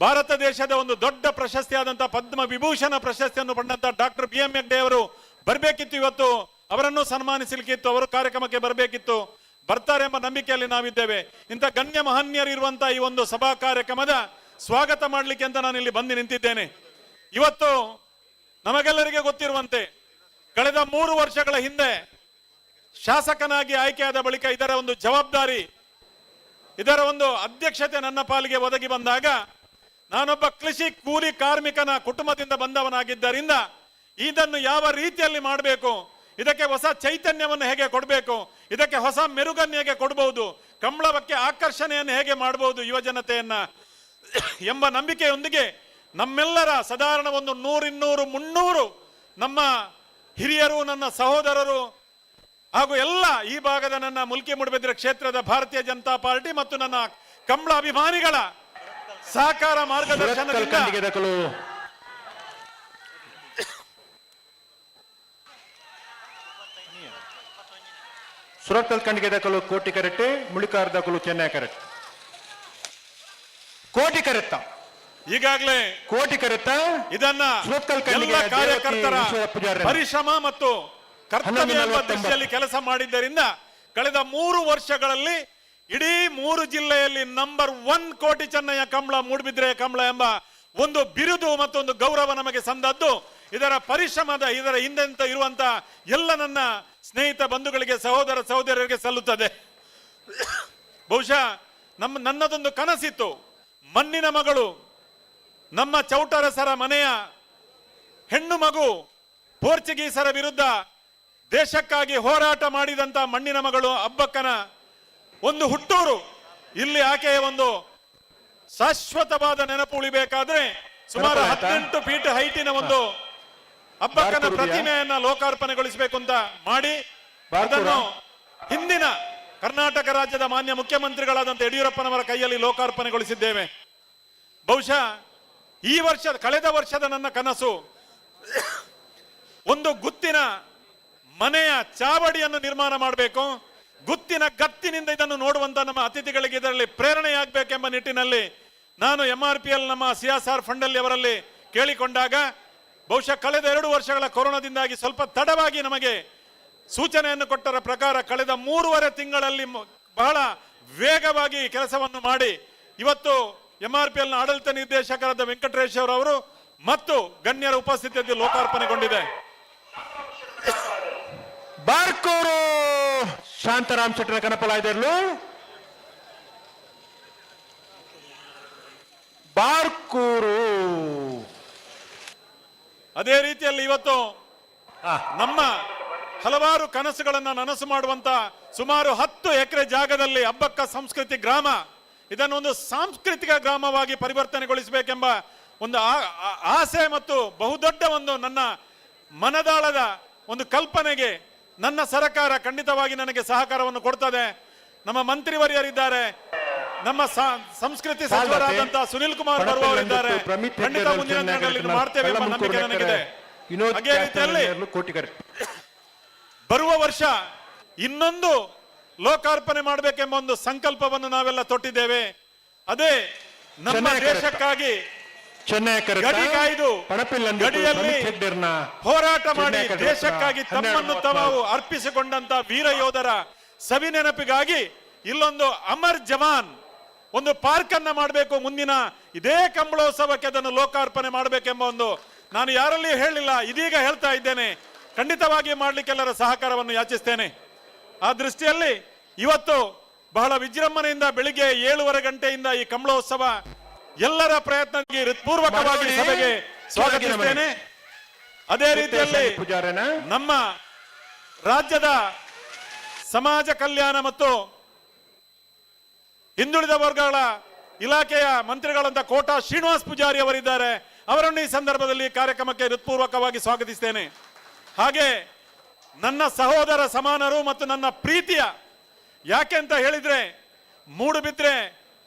ಭಾರತ ದೇಶದ ಒಂದು ದೊಡ್ಡ ಪ್ರಶಸ್ತಿಯಾದಂಥ ಪದ್ಮವಿಭೂಷಣ ಪ್ರಶಸ್ತಿಯನ್ನು ಪಡೆದಂಥ ಡಾಕ್ಟರ್ ಬಿ ಎಂ ಹೆಗ್ಡೆ ಅವರು ಬರಬೇಕಿತ್ತು, ಇವತ್ತು ಅವರನ್ನು ಸನ್ಮಾನಿಸಲಿಕ್ಕಿತ್ತು, ಅವರು ಕಾರ್ಯಕ್ರಮಕ್ಕೆ ಬರಬೇಕಿತ್ತು, ಬರ್ತಾರೆ ಎಂಬ ನಂಬಿಕೆಯಲ್ಲಿ ನಾವಿದ್ದೇವೆ. ಇಂಥ ಗಣ್ಯ ಮಹನ್ಯರು ಇರುವಂತಹ ಈ ಒಂದು ಸಭಾ ಕಾರ್ಯಕ್ರಮದ ಸ್ವಾಗತ ಮಾಡಲಿಕ್ಕೆ ಅಂತ ನಾನು ಇಲ್ಲಿ ಬಂದು ನಿಂತಿದ್ದೇನೆ. ಇವತ್ತು ನಮಗೆಲ್ಲರಿಗೆ ಗೊತ್ತಿರುವಂತೆ ಕಳೆದ 3 ವರ್ಷಗಳ ಹಿಂದೆ ಶಾಸಕನಾಗಿ ಆಯ್ಕೆಯಾದ ಬಳಿಕ ಇದರ ಒಂದು ಜವಾಬ್ದಾರಿ, ಇದರ ಒಂದು ಅಧ್ಯಕ್ಷತೆ ನನ್ನ ಪಾಲಿಗೆ ಒದಗಿ ಬಂದಾಗ ನಾನೊಬ್ಬ ಕೃಷಿ ಕೂಲಿ ಕಾರ್ಮಿಕನ ಕುಟುಂಬದಿಂದ ಬಂದವನಾಗಿದ್ದರಿಂದ ಇದನ್ನು ಯಾವ ರೀತಿಯಲ್ಲಿ ಮಾಡಬೇಕು, ಇದಕ್ಕೆ ಹೊಸ ಚೈತನ್ಯವನ್ನು ಹೇಗೆ ಕೊಡಬೇಕು, ಇದಕ್ಕೆ ಹೊಸ ಮೆರುಗನ್ನು ಹೇಗೆ ಕೊಡಬಹುದು, ಕಂಬಳಕ್ಕೆ ಆಕರ್ಷಣೆಯನ್ನು ಹೇಗೆ ಮಾಡಬಹುದು ಯುವಜನತೆಯನ್ನ ಎಂಬ ನಂಬಿಕೆಯೊಂದಿಗೆ ನಮ್ಮೆಲ್ಲರ ಸಾಧಾರಣ ಒಂದು 100, 200, 300 ನಮ್ಮ ಹಿರಿಯರು, ನನ್ನ ಸಹೋದರರು ಹಾಗೂ ಎಲ್ಲ ಈ ಭಾಗದ ನನ್ನ ಮುಲ್ಕಿ ಮೂಡುಬಿದಿರೆ ಕ್ಷೇತ್ರದ ಭಾರತೀಯ ಜನತಾ ಪಾರ್ಟಿ ಮತ್ತು ನನ್ನ ಕಂಬಳ ಅಭಿಮಾನಿಗಳ ಸಹಕಾರ ಮಾರ್ಗದರ್ಶನದಿಂದ ಸುರತ್ಕಲ್ ಖಂಡಿಗೆ ದಖಲು ಕೋಟಿ ಕರೆಕ್ಟ್, ಮುಳಿಕಾರ ದಖಲು ಚೆನ್ನೈ ಕರೆಕ್ಟ್. ಕೋಟಿ ಕರೆತ್ತ ಈಗಾಗಲೇ ಕೋಟಿ ಕರೆತ್ತ ಇದನ್ನ ಎಲ್ಲ ಕಾರ್ಯಕರ್ತರ ಪರಿಶ್ರಮ ಮತ್ತು ಕರ್ತವ್ಯ ಎಂಬ ದೃಷ್ಟಿಯಲ್ಲಿ ಕೆಲಸ ಮಾಡಿದ್ದರಿಂದ ಕಳೆದ 3 ವರ್ಷಗಳಲ್ಲಿ ಇಡೀ 3 ಜಿಲ್ಲೆಯಲ್ಲಿ ನಂಬರ್ 1 ಕೋಟಿ ಚೆನ್ನಯ್ಯ ಕಂಬಳ, ಮೂಡುಬಿದಿರೆಯ ಕಂಬಳ ಎಂಬ ಒಂದು ಬಿರುದು ಮತ್ತೊಂದು ಗೌರವ ನಮಗೆ ಸಂದದ್ದು ಇದರ ಪರಿಶ್ರಮದ, ಇದರ ಹಿಂದೆಂತ ಇರುವಂತ ಎಲ್ಲ ನನ್ನ ಸ್ನೇಹಿತ ಬಂಧುಗಳಿಗೆ, ಸಹೋದರ ಸಹೋದರರಿಗೆ ಸಲ್ಲುತ್ತದೆ. ಬಹುಶಃ ನನ್ನದೊಂದು ಕನಸಿತ್ತು, ಮಣ್ಣಿನ ಮಗಳು, ನಮ್ಮ ಚೌಟರಸರ ಮನೆಯ ಹೆಣ್ಣು ಮಗು ಪೋರ್ಚುಗೀಸರ ವಿರುದ್ಧ ದೇಶಕ್ಕಾಗಿ ಹೋರಾಟ ಮಾಡಿದಂತ ಮಣ್ಣಿನ ಮಗಳು ಅಬ್ಬಕ್ಕನ ಒಂದು ಹುಟ್ಟೂರು ಇಲ್ಲಿ ಆಕೆಯ ಒಂದು ಶಾಶ್ವತವಾದ ನೆನಪು ಉಳಿಬೇಕಾದ್ರೆ ಸುಮಾರು 18 ಫೀಟ್ ಹೈಟಿನ ಒಂದು ಅಬ್ಬಕ್ಕನ ಪ್ರತಿಮೆಯನ್ನ ಲೋಕಾರ್ಪಣೆಗೊಳಿಸಬೇಕು ಅಂತ ಮಾಡಿ ಅದನ್ನು ಹಿಂದಿನ ಕರ್ನಾಟಕ ರಾಜ್ಯದ ಮಾನ್ಯ ಮುಖ್ಯಮಂತ್ರಿಗಳಾದಂಥ ಯಡಿಯೂರಪ್ಪನವರ ಕೈಯಲ್ಲಿ ಲೋಕಾರ್ಪಣೆಗೊಳಿಸಿದ್ದೇವೆ. ಬಹುಶಃ ಈ ವರ್ಷದ, ಕಳೆದ ವರ್ಷದ ನನ್ನ ಕನಸು ಒಂದು ಗುತ್ತಿನ ಮನೆಯ ಚಾವಡಿಯನ್ನು ನಿರ್ಮಾಣ ಮಾಡಬೇಕು, ಗುತ್ತಿನ ಗತ್ತಿನಿಂದ ಇದನ್ನು ನೋಡುವಂತ ನಮ್ಮ ಅತಿಥಿಗಳಿಗೆ ಇದರಲ್ಲಿ ಪ್ರೇರಣೆಯಾಗಬೇಕೆಂಬ ನಿಟ್ಟಿನಲ್ಲಿ ನಾನು MRPL ನಮ್ಮ CSR ಫಂಡಲ್ಲಿ ಅವರಲ್ಲಿ ಕೇಳಿಕೊಂಡಾಗ ಬಹುಶಃ ಕಳೆದ 2 ವರ್ಷಗಳ ಕೊರೋನಾದಿಂದಾಗಿ ಸ್ವಲ್ಪ ತಡವಾಗಿ ನಮಗೆ ಸೂಚನೆಯನ್ನು ಕೊಟ್ಟರ ಪ್ರಕಾರ ಕಳೆದ 3.5 ತಿಂಗಳಲ್ಲಿ ಬಹಳ ವೇಗವಾಗಿ ಕೆಲಸವನ್ನು ಮಾಡಿ ಇವತ್ತು MRPL ನ ಆಡಳಿತ ನಿರ್ದೇಶಕರಾದ ವೆಂಕಟೇಶ್ವರ ಅವರು ಮತ್ತು ಗಣ್ಯರ ಉಪಸ್ಥಿತಿಯಲ್ಲಿ ಲೋಕಾರ್ಪಣೆಗೊಂಡಿದೆ. ಬಾರ್ಕೂರು ಶಾಂತರಾಮ್ ಶೆಟ್ಟರ ಕನಪಲಾಯ್ದರ್ಲು ಬಾರ್ಕೂರು. ಅದೇ ರೀತಿಯಲ್ಲಿ ಇವತ್ತು ನಮ್ಮ ಹಲವಾರು ಕನಸುಗಳನ್ನ ನನಸು ಮಾಡುವಂತ ಸುಮಾರು 10 ಎಕರೆ ಜಾಗದಲ್ಲಿ ಅಬ್ಬಕ್ಕ ಸಂಸ್ಕೃತಿ ಗ್ರಾಮ, ಇದನ್ನು ಒಂದು ಸಾಂಸ್ಕೃತಿಕ ಗ್ರಾಮವಾಗಿ ಪರಿವರ್ತನೆಗೊಳಿಸಬೇಕೆಂಬ ಒಂದು ಆಸೆ ಮತ್ತು ಬಹುದೊಡ್ಡ ಒಂದು ನನ್ನ ಮನದಾಳದ ಒಂದು ಕಲ್ಪನೆಗೆ ನನ್ನ ಸರಕಾರ ಖಂಡಿತವಾಗಿ ನನಗೆ ಸಹಕಾರವನ್ನು ಕೊಡ್ತದೆ. ನಮ್ಮ ಮಂತ್ರಿವರ್ಯರಿದ್ದಾರೆ, ನಮ್ಮ ಸಂಸ್ಕೃತಿ ಸಚಿವರಾದಂತಹ ಸುನಿಲ್ ಕುಮಾರ್ ಬರುವವರಿದ್ದಾರೆ. ಖಂಡಿತ ಮುಂದಿನ ದಿನಗಳಲ್ಲಿ ಮಾಡ್ತೇವೆ ಎಂಬ ನಂಬಿಕೆ ನನಗಿದೆ. ಅದೇ ರೀತಿಯಲ್ಲಿ ಬರುವ ವರ್ಷ ಇನ್ನೊಂದು ಲೋಕಾರ್ಪಣೆ ಮಾಡಬೇಕೆಂಬ ಒಂದು ಸಂಕಲ್ಪವನ್ನು ನಾವೆಲ್ಲ ತೊಟ್ಟಿದ್ದೇವೆ. ಅದೇ ನಮ್ಮ ದೇಶಕ್ಕಾಗಿ ಗಡಿ ಕಾಯ್ದು ಗಡಿಯಲ್ಲಿ ಹೋರಾಟ ಮಾಡಿ ದೇಶಕ್ಕಾಗಿ ತಮ್ಮನ್ನು ತಾವು ಅರ್ಪಿಸಿಕೊಂಡಂತ ವೀರ ಯೋಧರ ಸವಿ ನೆನಪಿಗಾಗಿ ಇಲ್ಲೊಂದು ಅಮರ್ ಜವಾನ್ ಒಂದು ಪಾರ್ಕ್ ಅನ್ನ ಮಾಡಬೇಕು. ಮುಂದಿನ ಇದೇ ಕಂಬಳೋತ್ಸವಕ್ಕೆ ಅದನ್ನು ಲೋಕಾರ್ಪಣೆ ಮಾಡಬೇಕೆಂಬ ಒಂದು, ನಾನು ಯಾರಲ್ಲಿಯೂ ಹೇಳಿಲ್ಲ, ಇದೀಗ ಹೇಳ್ತಾ ಇದ್ದೇನೆ. ಖಂಡಿತವಾಗಿ ಮಾಡಲಿಕ್ಕೆಲ್ಲರ ಸಹಕಾರವನ್ನು ಯಾಚಿಸ್ತೇನೆ. ಆ ದೃಷ್ಟಿಯಲ್ಲಿ ಇವತ್ತು ಬಹಳ ವಿಜೃಂಭಣೆಯಿಂದ ಬೆಳಿಗ್ಗೆ 7:30 ಗಂಟೆಯಿಂದ ಈ ಕಂಬಳೋತ್ಸವ ಎಲ್ಲರ ಪ್ರಯತ್ನಕ್ಕೆ ಹೃತ್ಪೂರ್ವಕವಾಗಿ ಸಭೆಗೆ ಸ್ವಾಗತಿಸ್ತೇನೆ. ಅದೇ ರೀತಿಯಲ್ಲಿ ನಮ್ಮ ರಾಜ್ಯದ ಸಮಾಜ ಕಲ್ಯಾಣ ಮತ್ತು ಹಿಂದುಳಿದ ವರ್ಗಗಳ ಇಲಾಖೆಯ ಮಂತ್ರಿಗಳಂತ ಕೋಟಾ ಶ್ರೀನಿವಾಸ್ ಪೂಜಾರಿ ಅವರಿದ್ದಾರೆ. ಅವರನ್ನು ಈ ಸಂದರ್ಭದಲ್ಲಿ ಕಾರ್ಯಕ್ರಮಕ್ಕೆ ಹೃತ್ಪೂರ್ವಕವಾಗಿ ಸ್ವಾಗತಿಸ್ತೇನೆ. ಹಾಗೆ ನನ್ನ ಸಹೋದರ ಸಮಾನರು ಮತ್ತು ನನ್ನ ಪ್ರೀತಿಯ, ಯಾಕೆ ಅಂತ ಹೇಳಿದ್ರೆ, ಮೂಡುಬಿದ್ರೆ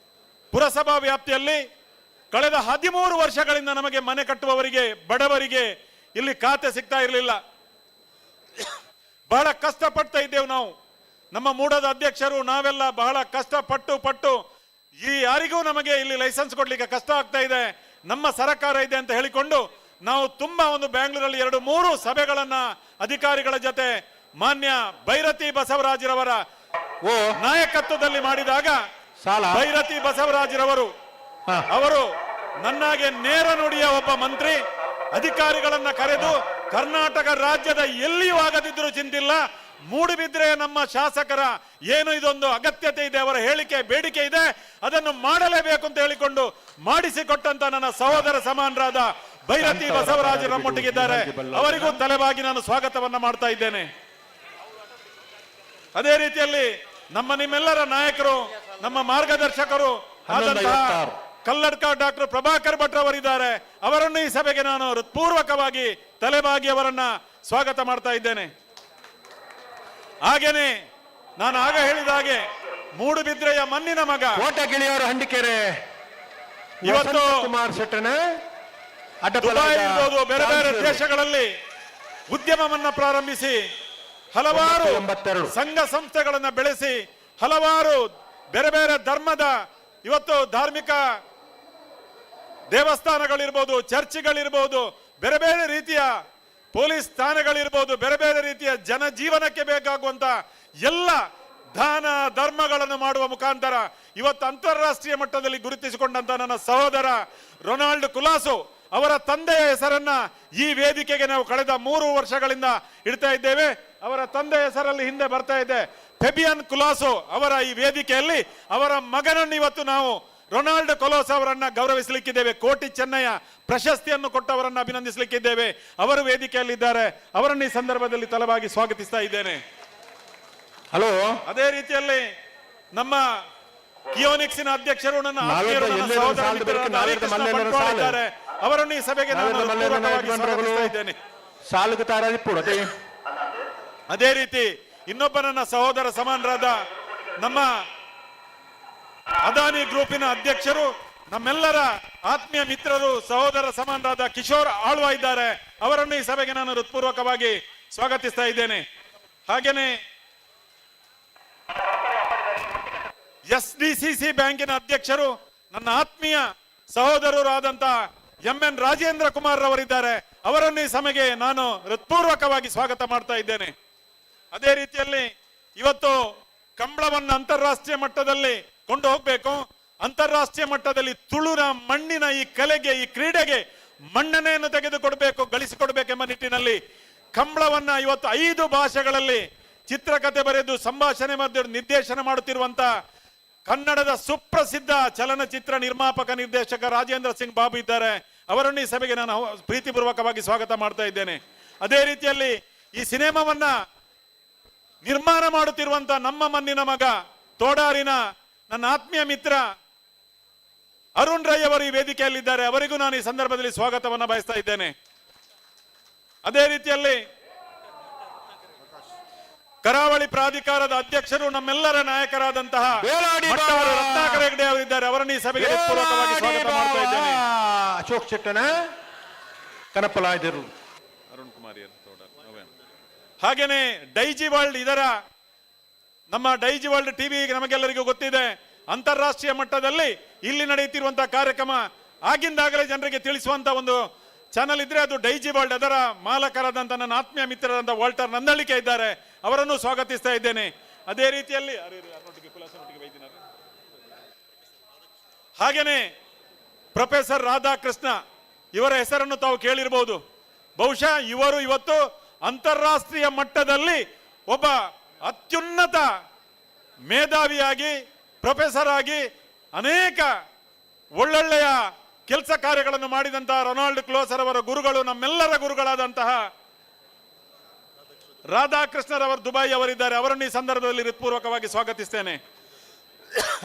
ಪುರಸಭಾ ವ್ಯಾಪ್ತಿಯಲ್ಲಿ ಕಳೆದ 13 ವರ್ಷಗಳಿಂದ ನಮಗೆ ಮನೆ ಕಟ್ಟುವವರಿಗೆ, ಬಡವರಿಗೆ ಇಲ್ಲಿ ಖಾತೆ ಸಿಗ್ತಾ ಇರಲಿಲ್ಲ. ಬಹಳ ಕಷ್ಟಪಡ್ತಾ ಇದ್ದೇವೆ ನಾವು. ನಮ್ಮ ಮೂಡದ ಅಧ್ಯಕ್ಷರು ನಾವೆಲ್ಲ ಬಹಳ ಕಷ್ಟಪಟ್ಟು ಪಟ್ಟು ಈ ಯಾರಿಗೂ ನಮಗೆ ಇಲ್ಲಿ ಲೈಸೆನ್ಸ್ ಕೊಡ್ಲಿಕ್ಕೆ ಕಷ್ಟ ಆಗ್ತಾ ಇದೆ, ನಮ್ಮ ಸರಕಾರ ಇದೆ ಅಂತ ಹೇಳಿಕೊಂಡು ನಾವು ತುಂಬಾ ಒಂದು ಬ್ಯಾಂಗ್ಳೂರಲ್ಲಿ 2-3 ಸಭೆಗಳನ್ನ ಅಧಿಕಾರಿಗಳ ಜೊತೆ ಮಾನ್ಯ ಭೈರತಿ ಬಸವರಾಜರವರ ನಾಯಕತ್ವದಲ್ಲಿ ಮಾಡಿದಾಗ ಭೈರತಿ ಬಸವರಾಜರವರು ಅವರು ನನ್ನಾಗೆ ನೇರ ನುಡಿಯ ಒಬ್ಬ ಮಂತ್ರಿ, ಅಧಿಕಾರಿಗಳನ್ನ ಕರೆದು ಕರ್ನಾಟಕ ರಾಜ್ಯದ ಎಲ್ಲಿಯೂ ಆಗದಿದ್ರೂ ಚಿಂತಿಲ್ಲ, ಮೂಡುಬಿದ್ರೆ ನಮ್ಮ ಶಾಸಕರ ಏನು ಇದೊಂದು ಅಗತ್ಯತೆ ಇದೆ, ಅವರ ಹೇಳಿಕೆ ಬೇಡಿಕೆ ಇದೆ, ಅದನ್ನು ಮಾಡಲೇಬೇಕು ಅಂತ ಹೇಳಿಕೊಂಡು ಮಾಡಿಸಿಕೊಟ್ಟಂತ ನನ್ನ ಸಹೋದರ ಸಮಾನರಾದ ಭೈರತಿ ಬಸವರಾಜ ನಮ್ಮೊಟ್ಟಿಗಿದ್ದಾರೆ. ಅವರಿಗೂ ತಲೆಬಾಗಿ ನಾನು ಸ್ವಾಗತವನ್ನ ಮಾಡ್ತಾ ಇದ್ದೇನೆ. ಅದೇ ರೀತಿಯಲ್ಲಿ ನಮ್ಮ ನಿಮ್ಮೆಲ್ಲರ ನಾಯಕರು, ನಮ್ಮ ಮಾರ್ಗದರ್ಶಕರು ಆದಂತಹ ಕಲ್ಲಡ್ಕ ಡಾಕ್ಟರ್ ಪ್ರಭಾಕರ್ ಭಟ್ ಅವರಿದ್ದಾರೆ. ಅವರನ್ನು ಈ ಸಭೆಗೆ ನಾನು ಹೃತ್ಪೂರ್ವಕವಾಗಿ ತಲೆಬಾಗಿ ಅವರನ್ನ ಸ್ವಾಗತ ಮಾಡ್ತಾ ಇದ್ದೇನೆ. ಹಾಗೇನೆ ನಾನು ಆಗ ಹೇಳಿದ ಹಾಗೆ ಮೂಡುಬಿದ್ರೆಯ ಮಣ್ಣಿನ ಮಗ ಕೋಟಗಿಳಿಯವರು ಹಂಡಿಕೆರೆ ಇವತ್ತು ಕುಮಾರ್ ಶೆಟ್ಟನ ದುಬೈ ಇರ್ಬೋದು, ಬೇರೆ ಬೇರೆ ದೇಶಗಳಲ್ಲಿ ಉದ್ಯಮವನ್ನ ಪ್ರಾರಂಭಿಸಿ ಹಲವಾರು ಸಂಘ ಸಂಸ್ಥೆಗಳನ್ನ ಬೆಳೆಸಿ ಹಲವಾರು ಬೇರೆ ಬೇರೆ ಧರ್ಮದ ಇವತ್ತು ಧಾರ್ಮಿಕ ದೇವಸ್ಥಾನಗಳಿರ್ಬೋದು, ಚರ್ಚ್ಗಳಿರ್ಬೋದು, ಬೇರೆ ಬೇರೆ ರೀತಿಯ ಪೊಲೀಸ್ ಸ್ಥಾನಗಳಿರ್ಬೋದು, ಬೇರೆ ಬೇರೆ ರೀತಿಯ ಜನಜೀವನಕ್ಕೆ ಬೇಕಾಗುವಂತ ಎಲ್ಲ ದಾನ ಧರ್ಮಗಳನ್ನು ಮಾಡುವ ಮುಖಾಂತರ ಇವತ್ತು ಅಂತಾರಾಷ್ಟ್ರೀಯ ಮಟ್ಟದಲ್ಲಿ ಗುರುತಿಸಿಕೊಂಡಂತ ನನ್ನ ಸಹೋದರ ರೊನಾಲ್ಡ್ ಕುಲಾಸು ಅವರ ತಂದೆಯ ಹೆಸರನ್ನ ಈ ವೇದಿಕೆಗೆ ನಾವು ಕಳೆದ 3 ವರ್ಷಗಳಿಂದ ಇಡ್ತಾ ಇದ್ದೇವೆ. ಅವರ ತಂದೆಯ ಹೆಸರಲ್ಲಿ ಹಿಂದೆ ಬರ್ತಾ ಇದೆ ಫೆಬಿಯನ್ ಕುಲಾಸೋ ಅವರ ಈ ವೇದಿಕೆಯಲ್ಲಿ ಅವರ ಮಗನನ್ನು ಇವತ್ತು ನಾವು ರೊನಾಲ್ಡ್ ಕೊಲೋಸ್ ಅವರನ್ನ ಗೌರವಿಸಲಿಕ್ಕಿದ್ದೇವೆ. ಕೋಟಿ ಚೆನ್ನಯ್ಯ ಪ್ರಶಸ್ತಿಯನ್ನು ಕೊಟ್ಟವರನ್ನು ಅಭಿನಂದಿಸಲಿಕ್ಕಿದ್ದೇವೆ. ಅವರು ವೇದಿಕೆಯಲ್ಲಿದ್ದಾರೆ, ಅವರನ್ನು ಈ ಸಂದರ್ಭದಲ್ಲಿ ತಲವಾಗಿ ಸ್ವಾಗತಿಸ್ತಾ ಇದ್ದೇನೆ. ಹಲೋ, ಅದೇ ರೀತಿಯಲ್ಲಿ ನಮ್ಮ ಕಿಯೋನಿಕ್ಸಿನ ಅಧ್ಯಕ್ಷರು ನನ್ನ ಆತ್ಮೀಯರು, ನನ್ನ ಸಹೋದರ ಮಿತ್ರರಾದ ಹರಿಕೃಷ್ಣ ಬಂಟ್ವಾಳ ಇದ್ದಾರೆ. ಅವರನ್ನು ಈ ಸಭೆಗೆ ನಾನು ಹೃತ್ಪೂರ್ವಕವಾಗಿ ಸ್ವಾಗತಿಸ್ತಾ ಇದ್ದೇನೆ. ಅದೇ ರೀತಿ ಇನ್ನೊಬ್ಬ ನನ್ನ ಸಹೋದರ ಸಮಾನರಾದ ನಮ್ಮ ಅದಾನಿ ಗ್ರೂಪಿನ ಅಧ್ಯಕ್ಷರು, ನಮ್ಮೆಲ್ಲರ ಆತ್ಮೀಯ ಮಿತ್ರರು, ಸಹೋದರ ಸಮಾನರಾದ ಕಿಶೋರ್ ಆಳ್ವ ಇದ್ದಾರೆ. ಅವರನ್ನು ಈ ಸಭೆಗೆ ನಾನು ಹೃತ್ಪೂರ್ವಕವಾಗಿ ಸ್ವಾಗತಿಸ್ತಾ ಇದ್ದೇನೆ. ಹಾಗೇನೆ SDCC ಬ್ಯಾಂಕಿನ ಅಧ್ಯಕ್ಷರು ನನ್ನ ಆತ್ಮೀಯ ಸಹೋದರರು ಆದಂತ MN Rajendra Kumar ರವರಿದ್ದಾರೆ. ಅವರನ್ನು ಈ ಸಭೆಗೆ ನಾನು ಹೃತ್ಪೂರ್ವಕವಾಗಿ ಸ್ವಾಗತ ಮಾಡ್ತಾ ಇದ್ದೇನೆ. ಅದೇ ರೀತಿಯಲ್ಲಿ ಇವತ್ತು ಕಂಬಳವನ್ನು ಅಂತಾರಾಷ್ಟ್ರೀಯ ಮಟ್ಟದಲ್ಲಿ ಕೊಂಡು ಹೋಗ್ಬೇಕು. ಅಂತಾರಾಷ್ಟ್ರೀಯ ಮಟ್ಟದಲ್ಲಿ ತುಳುನ ಮಣ್ಣಿನ ಈ ಕಲೆಗೆ, ಈ ಕ್ರೀಡೆಗೆ ಮನ್ನಣೆಯನ್ನು ತೆಗೆದುಕೊಡ್ಬೇಕು, ಗಳಿಸಿಕೊಡ್ಬೇಕೆಂಬ ನಿಟ್ಟಿನಲ್ಲಿ ಕಂಬಳವನ್ನ ಇವತ್ತು 5 ಭಾಷೆಗಳಲ್ಲಿ ಚಿತ್ರಕಥೆ ಬರೆದು ಸಂಭಾಷಣೆ ಮತ್ತು ನಿರ್ದೇಶನ ಮಾಡುತ್ತಿರುವಂತ ಕನ್ನಡದ ಸುಪ್ರಸಿದ್ಧ ಚಲನಚಿತ್ರ ನಿರ್ಮಾಪಕ ನಿರ್ದೇಶಕ ರಾಜೇಂದ್ರ ಸಿಂಗ್ ಬಾಬು ಇದ್ದಾರೆ. ಅವರನ್ನು ಈ ಸಭೆಗೆ ನಾನು ಪ್ರೀತಿಪೂರ್ವಕವಾಗಿ ಸ್ವಾಗತ ಮಾಡ್ತಾ ಇದ್ದೇನೆ. ಅದೇ ರೀತಿಯಲ್ಲಿ ಈ ಸಿನಿಮಾವನ್ನ ನಿರ್ಮಾಣ ಮಾಡುತ್ತಿರುವಂತ ನಮ್ಮ ಮಣ್ಣಿನ ಮಗ ತೋಡಾರಿನ ನನ್ನ ಆತ್ಮೀಯ ಮಿತ್ರ ಅರುಣ್ ರೈ ಅವರು ಈ ವೇದಿಕೆಯಲ್ಲಿದ್ದಾರೆ. ಅವರಿಗೂ ನಾನು ಈ ಸಂದರ್ಭದಲ್ಲಿ ಸ್ವಾಗತವನ್ನು ಬಯಸ್ತಾ ಇದ್ದೇನೆ. ಅದೇ ರೀತಿಯಲ್ಲಿ ಕರಾವಳಿ ಪ್ರಾಧಿಕಾರದ ಅಧ್ಯಕ್ಷರು ನಮ್ಮೆಲ್ಲರ ನಾಯಕರಾದಂತಹ ಮಟ್ಟವರು ರತ್ನಾಕರ ಹೆಗಡೆ ಅವರಿದ್ದಾರೆ. ಅವರನ್ನು ಈ ಸಭೆಗೆ ಪೂರ್ವಕವಾಗಿ ಸ್ವಾಗತ ಮಾಡ್ತಾ ಇದ್ದೇನೆ. ಅಶೋಕ್ ಶೆಟ್ಟನ ಕನಪಲಾಯ್ದರು. ಅರುಣ್ ಕುಮಾರ್ ಹಾಗೇನೆ ಡೈಜಿ ವರ್ಲ್ಡ್, ಇದರ ನಮ್ಮ ಡೈಜಿ ವರ್ಲ್ಡ್ ಟಿವಿ ನಮಗೆಲ್ಲರಿಗೂ ಗೊತ್ತಿದೆ. ಅಂತಾರಾಷ್ಟ್ರೀಯ ಮಟ್ಟದಲ್ಲಿ ಇಲ್ಲಿ ನಡೆಯುತ್ತಿರುವಂತಹ ಕಾರ್ಯಕ್ರಮ ಆಗಿಂದಾಗಲೇ ಜನರಿಗೆ ತಿಳಿಸುವಂತ ಒಂದು ಚಾನಲ್ ಇದ್ರೆ ಅದು ಡೈಜಿ ವರ್ಲ್ಡ್. ಅದರ ಮಾಲಕರಾದಂಥ ನನ್ನ ಆತ್ಮೀಯ ಮಿತ್ರರಾದಂಥ ವಾಲ್ಟರ್ ನಂದಳಿಕೆ ಇದ್ದಾರೆ, ಅವರನ್ನು ಸ್ವಾಗತಿಸ್ತಾ ಇದ್ದೇನೆ. ಅದೇ ರೀತಿಯಲ್ಲಿ ಹಾಗೇನೆ ಪ್ರೊಫೆಸರ್ ರಾಧಾಕೃಷ್ಣ ಇವರ ಹೆಸರನ್ನು ತಾವು ಕೇಳಿರಬಹುದು. ಬಹುಶಃ ಇವರು ಇವತ್ತು ಅಂತಾರಾಷ್ಟ್ರೀಯ ಮಟ್ಟದಲ್ಲಿ ಒಬ್ಬ ಅತ್ಯುನ್ನತ ಮೇಧಾವಿಯಾಗಿ, ಪ್ರೊಫೆಸರ್ ಆಗಿ ಅನೇಕ ಒಳ್ಳೊಳ್ಳೆಯ ಕೆಲಸ ಕಾರ್ಯಗಳನ್ನು ಮಾಡಿದಂತಹ ರೊನಾಲ್ಡ್ ಕ್ಲೋಸರ್ ಅವರ ಗುರುಗಳು, ನಮ್ಮೆಲ್ಲರ ಗುರುಗಳಾದಂತಹ ರಾಧಾಕೃಷ್ಣರವರು ದುಬೈ ಅವರಿದ್ದಾರೆ. ಅವರನ್ನು ಈ ಸಂದರ್ಭದಲ್ಲಿ ಹೃತ್ಪೂರ್ವಕವಾಗಿ ಸ್ವಾಗತಿಸ್ತೇನೆ.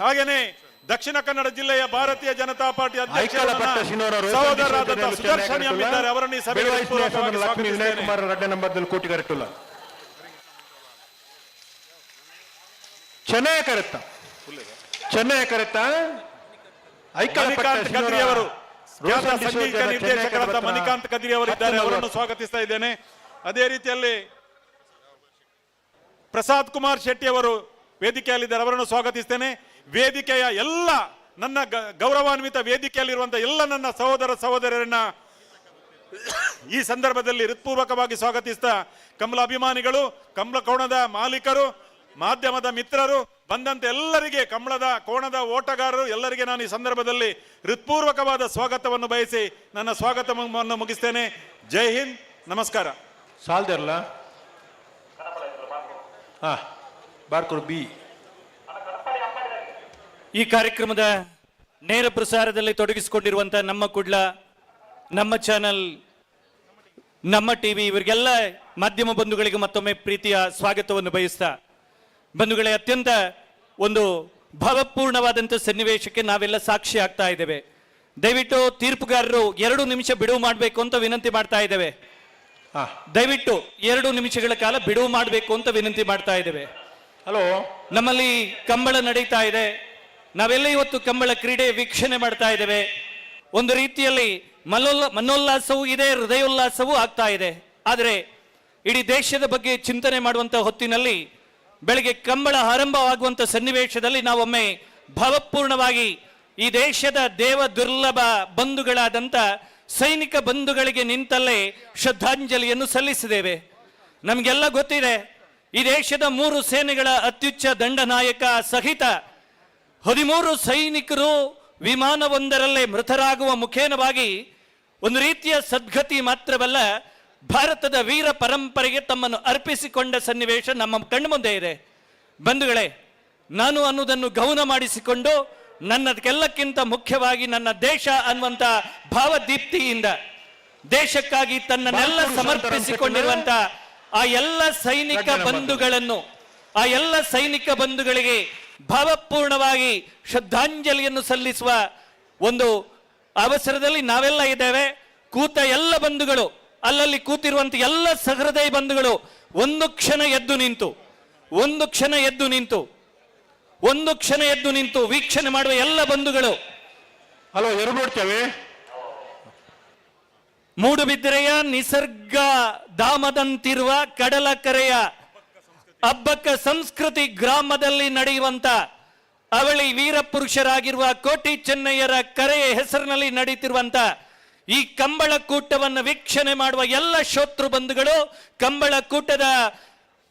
ಹಾಗೇನೆ ದಕ್ಷಿಣ ಕನ್ನಡ ಜಿಲ್ಲೆಯ ಭಾರತೀಯ ಜನತಾ ಪಾರ್ಟಿ ಅಧ್ಯಕ್ಷ ಸಹೋದರರಾದಂತಹ ಸುದರ್ಶನ್ ಎಂ ಇದ್ದಾರೆ. ಅವರನ್ನು ಈ ಸಭೆಗೆ ಹೃತ್ಪೂರ್ವಕವಾಗಿ ಸ್ವಾಗತಿಸ್ತೇನೆ. ಚೆನ್ನೈ ಕರೆತ್ತ, ಚೆನ್ನೈ ಕರೆತ್ತ ಮಣಿಕಾಂತ್ ಕದ್ರಿ ಅವರು, ಸಂಗೀತ ನಿರ್ದೇಶಕರಾದ ಮಣಿಕಾಂತ್ ಕದ್ರಿ ಅವರು ಇದ್ದಾರೆ, ಅವರನ್ನು ಸ್ವಾಗತಿಸ್ತಾ ಇದ್ದೇನೆ. ಅದೇ ರೀತಿಯಲ್ಲಿ ಪ್ರಸಾದ್ ಕುಮಾರ್ ಶೆಟ್ಟಿ ಅವರು ವೇದಿಕೆಯಲ್ಲಿದ್ದಾರೆ, ಅವರನ್ನು ಸ್ವಾಗತಿಸ್ತೇನೆ. ವೇದಿಕೆಯ ಎಲ್ಲ ನನ್ನ ಗೌರವಾನ್ವಿತ ವೇದಿಕೆಯಲ್ಲಿರುವಂತಹ ಎಲ್ಲ ನನ್ನ ಸಹೋದರ ಸಹೋದರರನ್ನ ಈ ಸಂದರ್ಭದಲ್ಲಿ ಹೃತ್ಪೂರ್ವಕವಾಗಿ ಸ್ವಾಗತಿಸ್ತಾ, ಕಮಲ ಅಭಿಮಾನಿಗಳು, ಕಮಲ ಕೋಣದ ಮಾಲೀಕರು, ಮಾಧ್ಯಮದ ಮಿತ್ರರು, ಬಂದಂತ ಎಲ್ಲರಿಗೆ, ಕಮಲದ ಕೋಣದ ಓಟಗಾರರು ಎಲ್ಲರಿಗೆ ನಾನು ಈ ಸಂದರ್ಭದಲ್ಲಿ ಹೃತ್ಪೂರ್ವಕವಾದ ಸ್ವಾಗತವನ್ನು ಬಯಸಿ ನನ್ನ ಸ್ವಾಗತವನ್ನು ಮುಗಿಸ್ತೇನೆ. ಜೈ ಹಿಂದ್, ನಮಸ್ಕಾರ. ಸಾಲ್ದಿರಲ್ಲ ಬಾರ್ಕೊಡು ಬಿ. ಈ ಕಾರ್ಯಕ್ರಮದ ನೇರ ಪ್ರಸಾರದಲ್ಲಿ ತೊಡಗಿಸಿಕೊಂಡಿರುವಂತಹ ನಮ್ಮ ಕುಡ್ಲ, ನಮ್ಮ ಚಾನೆಲ್, ನಮ್ಮ ಟಿವಿ ಇವರಿಗೆಲ್ಲ ಮಾಧ್ಯಮ ಬಂಧುಗಳಿಗೆ ಮತ್ತೊಮ್ಮೆ ಪ್ರೀತಿಯ ಸ್ವಾಗತವನ್ನು ಬಯಸ್ತಾ, ಬಂಧುಗಳೇ, ಅತ್ಯಂತ ಒಂದು ಭಾವಪೂರ್ಣವಾದಂಥ ಸನ್ನಿವೇಶಕ್ಕೆ ನಾವೆಲ್ಲ ಸಾಕ್ಷಿ ಆಗ್ತಾ ಇದ್ದೇವೆ. ದಯವಿಟ್ಟು ತೀರ್ಪುಗಾರರು 2 ನಿಮಿಷ ಬಿಡುವು ಮಾಡಬೇಕು ಅಂತ ವಿನಂತಿ ಮಾಡ್ತಾ ಇದ್ದೇವೆ. ದಯವಿಟ್ಟು 2 ನಿಮಿಷಗಳ ಕಾಲ ಬಿಡುವು ಮಾಡಬೇಕು ಅಂತ ವಿನಂತಿ ಮಾಡ್ತಾ ಇದ್ದೇವೆ. ಹಲೋ, ನಮ್ಮಲ್ಲಿ ಕಂಬಳ ನಡೀತಾ ಇದೆ. ನಾವೆಲ್ಲ ಇವತ್ತು ಕಂಬಳ ಕ್ರೀಡೆ ವೀಕ್ಷಣೆ ಮಾಡ್ತಾ ಇದ್ದೇವೆ. ಒಂದು ರೀತಿಯಲ್ಲಿ ಮನೋಲ್ಲಾಸವೂ ಇದೆ, ಹೃದಯೋಲ್ಲಾಸವೂ ಆಗ್ತಾ ಇದೆ. ಆದರೆ ಇಡೀ ದೇಶದ ಬಗ್ಗೆ ಚಿಂತನೆ ಮಾಡುವಂಥ ಹೊತ್ತಿನಲ್ಲಿ ಬೆಳಗ್ಗೆ ಕಂಬಳ ಆರಂಭವಾಗುವಂಥ ಸನ್ನಿವೇಶದಲ್ಲಿ ನಾವೊಮ್ಮೆ ಭಾವಪೂರ್ಣವಾಗಿ ಈ ದೇಶದ ದೇವ ದುರ್ಲಭ ಬಂಧುಗಳಾದಂಥ ಸೈನಿಕ ಬಂಧುಗಳಿಗೆ ನಿಂತಲ್ಲೇ ಶ್ರದ್ಧಾಂಜಲಿಯನ್ನು ಸಲ್ಲಿಸಿದ್ದೇವೆ. ನಮಗೆಲ್ಲ ಗೊತ್ತಿದೆ, ಈ ದೇಶದ 3 ಸೇನೆಗಳ ಅತ್ಯುಚ್ಚ ದಂಡನಾಯಕ ಸಹಿತ 13 ಸೈನಿಕರು ವಿಮಾನವೊಂದರಲ್ಲೇ ಮೃತರಾಗುವ ಮುಖೇನವಾಗಿ ಒಂದು ರೀತಿಯ ಸದ್ಗತಿ ಮಾತ್ರವಲ್ಲ, ಭಾರತದ ವೀರ ಪರಂಪರೆಗೆ ತಮ್ಮನ್ನು ಅರ್ಪಿಸಿಕೊಂಡ ಸನ್ನಿವೇಶ ನಮ್ಮ ಕಣ್ಮುಂದೆ ಇದೆ. ಬಂಧುಗಳೇ, ನಾನು ಅನ್ನುವುದನ್ನು ಗೌನ ಮಾಡಿಸಿಕೊಂಡು ನನ್ನದಕ್ಕೆಲ್ಲಕ್ಕಿಂತ ಮುಖ್ಯವಾಗಿ ನನ್ನ ದೇಶ ಅನ್ನುವಂಥ ಭಾವದೀಪ್ತಿಯಿಂದ ದೇಶಕ್ಕಾಗಿ ತನ್ನನ್ನೆಲ್ಲ ಸಮರ್ಪಿಸಿಕೊಂಡಿರುವಂಥ ಆ ಎಲ್ಲ ಸೈನಿಕ ಬಂಧುಗಳನ್ನು, ಆ ಎಲ್ಲ ಸೈನಿಕ ಬಂಧುಗಳಿಗೆ ಭಾವಪೂರ್ಣವಾಗಿ ಶ್ರದ್ಧಾಂಜಲಿಯನ್ನು ಸಲ್ಲಿಸುವ ಒಂದು ಅವಸರದಲ್ಲಿ ನಾವೆಲ್ಲ ಇದ್ದೇವೆ. ಕೂತ ಎಲ್ಲ ಬಂಧುಗಳು, ಅಲ್ಲಲ್ಲಿ ಕೂತಿರುವಂತ ಎಲ್ಲ ಸಹೃದಯ ಬಂಧುಗಳು ಒಂದು ಕ್ಷಣ ಎದ್ದು ನಿಂತು, ಒಂದು ಕ್ಷಣ ಎದ್ದು ನಿಂತು, ಒಂದು ಕ್ಷಣ ಎದ್ದು ನಿಂತು ವೀಕ್ಷಣೆ ಮಾಡುವ ಎಲ್ಲ ಬಂಧುಗಳು. ಹಲೋ, ಎರಡು ನೋಡ್ತೇವೆ. ಮೂಡುಬಿದಿರೆಯ ನಿಸರ್ಗ ಧಾಮದಂತಿರುವ ಕಡಲ ಕರೆಯ ಅಬ್ಬಕ್ಕ ಸಂಸ್ಕೃತಿ ಗ್ರಾಮದಲ್ಲಿ ನಡೆಯುವಂತ ಅವಳಿ ವೀರ ಪುರುಷರಾಗಿರುವ ಕೋಟಿ ಚೆನ್ನಯ್ಯರ ಕರೆಯ ಹೆಸರಿನಲ್ಲಿ ನಡೆಯುತ್ತಿರುವಂತ ಈ ಕಂಬಳ ಕೂಟವನ್ನು ವೀಕ್ಷಣೆ ಮಾಡುವ ಎಲ್ಲ ಶ್ರೋತೃ ಬಂಧುಗಳು, ಕಂಬಳ ಕೂಟದ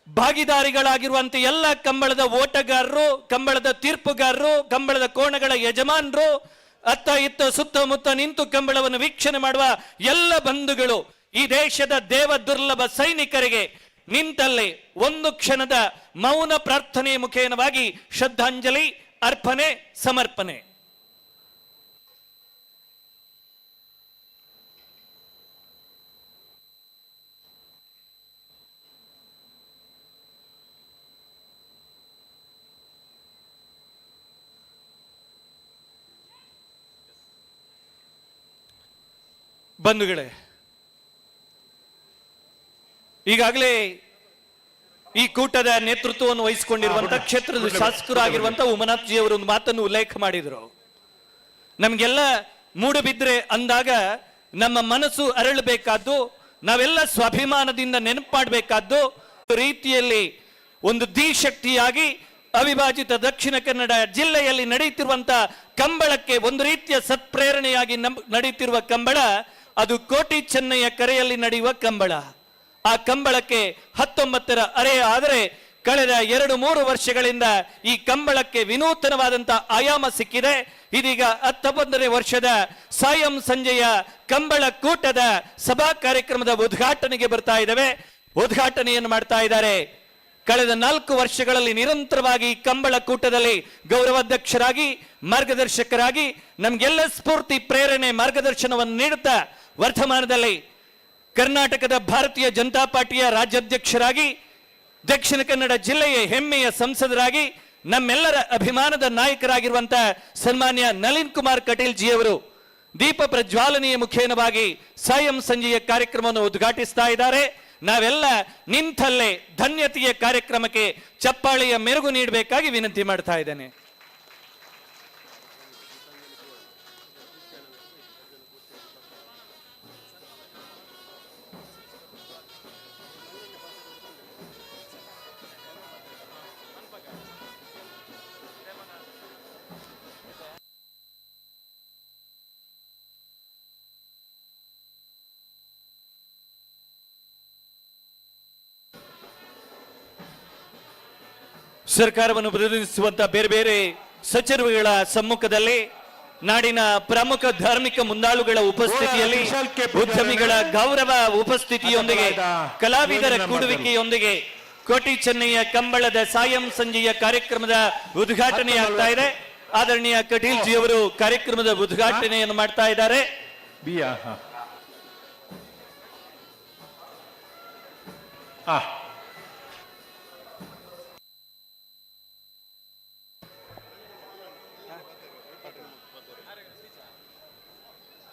ಭಾಗಿದಾರಿಗಳಾಗಿರುವಂತ ಎಲ್ಲ ಕಂಬಳದ ಓಟಗಾರರು, ಕಂಬಳದ ತೀರ್ಪುಗಾರರು, ಕಂಬಳದ ಕೋಣಗಳ ಯಜಮಾನರು, ಅತ್ತ ಇತ್ತ ಸುತ್ತಮುತ್ತ ನಿಂತು ಕಂಬಳವನ್ನು ವೀಕ್ಷಣೆ ಮಾಡುವ ಎಲ್ಲ ಬಂಧುಗಳು ಈ ದೇಶದ ದೇವ ದುರ್ಲಭ ಸೈನಿಕರಿಗೆ ನಿಂತಲ್ಲೇ ಒಂದು ಕ್ಷಣದ ಮೌನ ಪ್ರಾರ್ಥನೆ ಮುಖೇನವಾಗಿ ಶ್ರದ್ಧಾಂಜಲಿ ಅರ್ಪಣೆ ಸಮರ್ಪಣೆ. ಬಂಧುಗಳೇ, ಈಗಾಗಲೇ ಈ ಕೂಟದ ನೇತೃತ್ವವನ್ನು ವಹಿಸಿಕೊಂಡಿರುವಂತಹ ಕ್ಷೇತ್ರದ ಶಾಸಕರಾಗಿರುವಂತಹ ಉಮನಾಥ್ ಜಿ ಅವರು ಒಂದು ಮಾತನ್ನು ಉಲ್ಲೇಖ ಮಾಡಿದರು. ನಮಗೆಲ್ಲ ಮೂಡಬಿದ್ರೆ ಅಂದಾಗ ನಮ್ಮ ಮನಸ್ಸು ಅರಳಬೇಕಾದ್ದು, ನಾವೆಲ್ಲ ಸ್ವಾಭಿಮಾನದಿಂದ ನೆನಪು ಮಾಡಬೇಕಾದ್ದು ರೀತಿಯಲ್ಲಿ ಒಂದು ಧೀಶಕ್ತಿಯಾಗಿ ಅವಿಭಾಜಿತ ದಕ್ಷಿಣ ಕನ್ನಡ ಜಿಲ್ಲೆಯಲ್ಲಿ ನಡೆಯುತ್ತಿರುವಂತಹ ಕಂಬಳಕ್ಕೆ ಒಂದು ರೀತಿಯ ಸತ್ಪ್ರೇರಣೆಯಾಗಿ ನಡೆಯುತ್ತಿರುವ ಕಂಬಳ ಅದು ಕೋಟಿ ಚೆನ್ನಯ್ಯ ಕರೆಯಲ್ಲಿ ನಡೆಯುವ ಕಂಬಳ. ಆ ಕಂಬಳಕ್ಕೆ 19ರ ಅರೆ. ಆದರೆ ಕಳೆದ 2-3 ವರ್ಷಗಳಿಂದ ಈ ಕಂಬಳಕ್ಕೆ ವಿನೂತನವಾದಂತಹ ಆಯಾಮ ಸಿಕ್ಕಿದೆ. ಇದೀಗ 19ನೇ ವರ್ಷದ ಸಾಯಂ ಸಂಜೆಯ ಕಂಬಳ ಕೂಟದ ಸಭಾ ಕಾರ್ಯಕ್ರಮದ ಉದ್ಘಾಟನೆಗೆ ಬರ್ತಾ ಇದ್ದಾವೆ. ಉದ್ಘಾಟನೆಯನ್ನು ಮಾಡ್ತಾ ಇದ್ದಾರೆ. ಕಳೆದ 4 ವರ್ಷಗಳಲ್ಲಿ ನಿರಂತರವಾಗಿ ಕಂಬಳ ಕೂಟದಲ್ಲಿ ಗೌರವಾಧ್ಯಕ್ಷರಾಗಿ, ಮಾರ್ಗದರ್ಶಕರಾಗಿ ನಮಗೆಲ್ಲ ಸ್ಫೂರ್ತಿ, ಪ್ರೇರಣೆ, ಮಾರ್ಗದರ್ಶನವನ್ನು ನೀಡುತ್ತಾ ವರ್ತಮಾನದಲ್ಲಿ ಕರ್ನಾಟಕದ ಭಾರತೀಯ ಜನತಾ ಪಾರ್ಟಿಯ ರಾಜ್ಯಾಧ್ಯಕ್ಷರಾಗಿ, ದಕ್ಷಿಣ ಕನ್ನಡ ಜಿಲ್ಲೆಯ ಹೆಮ್ಮೆಯ ಸಂಸದರಾಗಿ, ನಮ್ಮೆಲ್ಲರ ಅಭಿಮಾನದ ನಾಯಕರಾಗಿರುವಂತಹ ಸನ್ಮಾನ್ಯ ನಳಿನ್ ಕುಮಾರ್ ಕಟೀಲ್ ಜಿಯವರು ದೀಪ ಪ್ರಜ್ವಾಲನೆಯ ಮುಖೇನವಾಗಿ ಸಾಯಂ ಸಂಜೆಯ ಕಾರ್ಯಕ್ರಮವನ್ನು ಉದ್ಘಾಟಿಸ್ತಾ ಇದ್ದಾರೆ. ನಾವೆಲ್ಲ ನಿಂತಲ್ಲೇ ಧನ್ಯತೆಯ ಕಾರ್ಯಕ್ರಮಕ್ಕೆ ಚಪ್ಪಾಳೆಯ ಮೆರುಗು ನೀಡಬೇಕಾಗಿ ವಿನಂತಿ ಮಾಡ್ತಾ ಇದ್ದೇನೆ. ಸರ್ಕಾರವನ್ನು ಪ್ರತಿನಿಧಿಸುವಂತಹ ಬೇರೆ ಬೇರೆ ಸಚಿವರುಗಳ ಸಮ್ಮುಖದಲ್ಲಿ, ನಾಡಿನ ಪ್ರಮುಖ ಧಾರ್ಮಿಕ ಮುಂದಾಳುಗಳ ಉಪಸ್ಥಿತಿಯಲ್ಲಿ, ಉದ್ಯಮಿಗಳ ಗೌರವ ಉಪಸ್ಥಿತಿಯೊಂದಿಗೆ, ಕಲಾವಿದರ ಕೂಡುವಿಕೆಯೊಂದಿಗೆ ಕೋಟಿ ಚೆನ್ನಯ್ಯ ಕಂಬಳದ ಸಾಯಂ ಸಂಜೆಯ ಕಾರ್ಯಕ್ರಮದ ಉದ್ಘಾಟನೆ ಆಗ್ತಾ ಇದೆ. ಆದರಣೀಯ ಕಟೀಲ್ ಜಿ ಅವರು ಕಾರ್ಯಕ್ರಮದ ಉದ್ಘಾಟನೆಯನ್ನು ಮಾಡ್ತಾ ಇದ್ದಾರೆ.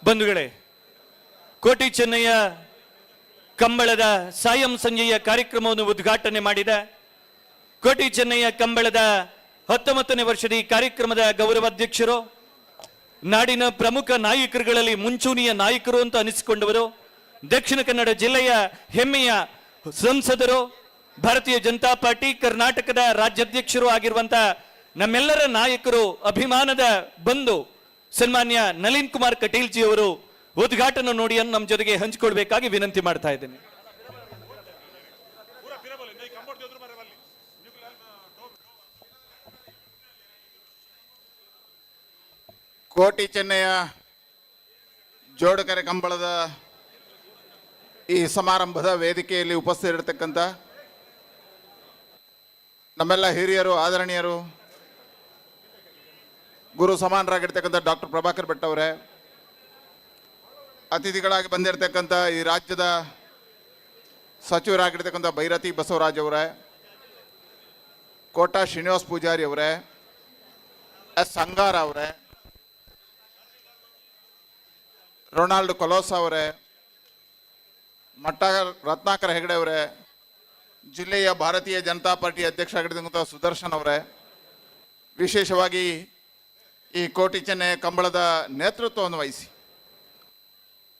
ಬಂಧುಗಳೇ, ಕೋಟಿ ಚೆನ್ನಯ್ಯ ಕಂಬಳದ ಸಾಯಂ ಸಂಜೆಯ ಕಾರ್ಯಕ್ರಮವನ್ನು ಉದ್ಘಾಟನೆ ಮಾಡಿದ ಕೋಟಿ ಚೆನ್ನಯ್ಯ ಕಂಬಳದ 19ನೇ ವರ್ಷದ ಈ ಕಾರ್ಯಕ್ರಮದ ಗೌರವಾಧ್ಯಕ್ಷರು, ನಾಡಿನ ಪ್ರಮುಖ ನಾಯಕರುಗಳಲ್ಲಿ ಮುಂಚೂಣಿಯ ನಾಯಕರು ಅಂತ ಅನಿಸಿಕೊಂಡವರು, ದಕ್ಷಿಣ ಕನ್ನಡ ಜಿಲ್ಲೆಯ ಹೆಮ್ಮೆಯ ಸಂಸದರು, ಭಾರತೀಯ ಜನತಾ ಪಾರ್ಟಿ ಕರ್ನಾಟಕದ ರಾಜ್ಯಾಧ್ಯಕ್ಷರು ಆಗಿರುವಂತಹ ನಮ್ಮೆಲ್ಲರ ನಾಯಕರು, ಅಭಿಮಾನದ ಬಂಧು ಸನ್ಮಾನ್ಯ ನಳಿನ್ ಕುಮಾರ್ ಕಟೀಲ್ ಜಿ ಅವರು ಉದ್ಘಾಟನಾ ನುಡಿಯನ್ನು ನಮ್ಮ ಜೊತೆಗೆ ಹಂಚಿಕೊಳ್ಬೇಕಾಗಿ ವಿನಂತಿ ಮಾಡ್ತಾ ಇದ್ದೇನೆ. ಕೋಟಿ ಚೆನ್ನಯ್ಯ ಜೋಡುಕರೆ ಕಂಬಳದ ಈ ಸಮಾರಂಭದ ವೇದಿಕೆಯಲ್ಲಿ ಉಪಸ್ಥಿತರಿರತಕ್ಕಂಥ ನಮ್ಮೆಲ್ಲ ಹಿರಿಯರು, ಆದರಣೀಯರು, ಗುರು ಸಮಾನರಾಗಿರ್ತಕ್ಕಂಥ ಡಾಕ್ಟರ್ ಪ್ರಭಾಕರ್ ಭಟ್ ಅವರೇ, ಅತಿಥಿಗಳಾಗಿ ಬಂದಿರತಕ್ಕಂಥ ಈ ರಾಜ್ಯದ ಸಚಿವರಾಗಿರ್ತಕ್ಕಂಥ ಭೈರತಿ ಬಸವರಾಜ್ ಅವರೇ, ಕೋಟಾ ಶ್ರೀನಿವಾಸ್ ಪೂಜಾರಿ ಅವರೇ, ಎಸ್ ಅಂಗಾರ ಅವರೇ, ರೊನಾಲ್ಡ್ ಕೊಲೋಸ ಅವರೇ, ಮಟ್ಟ ರತ್ನಾಕರ್ ಹೆಗಡೆ ಅವರೇ, ಜಿಲ್ಲೆಯ ಭಾರತೀಯ ಜನತಾ ಪಾರ್ಟಿ ಅಧ್ಯಕ್ಷರಾಗಿರ್ತಕ್ಕಂಥ ಸುದರ್ಶನ್ ಅವರೇ, ವಿಶೇಷವಾಗಿ ಈ ಕೋಟಿ ಚೆನ್ನಯ್ಯ ಕಂಬಳದ ನೇತೃತ್ವವನ್ನು ವಹಿಸಿ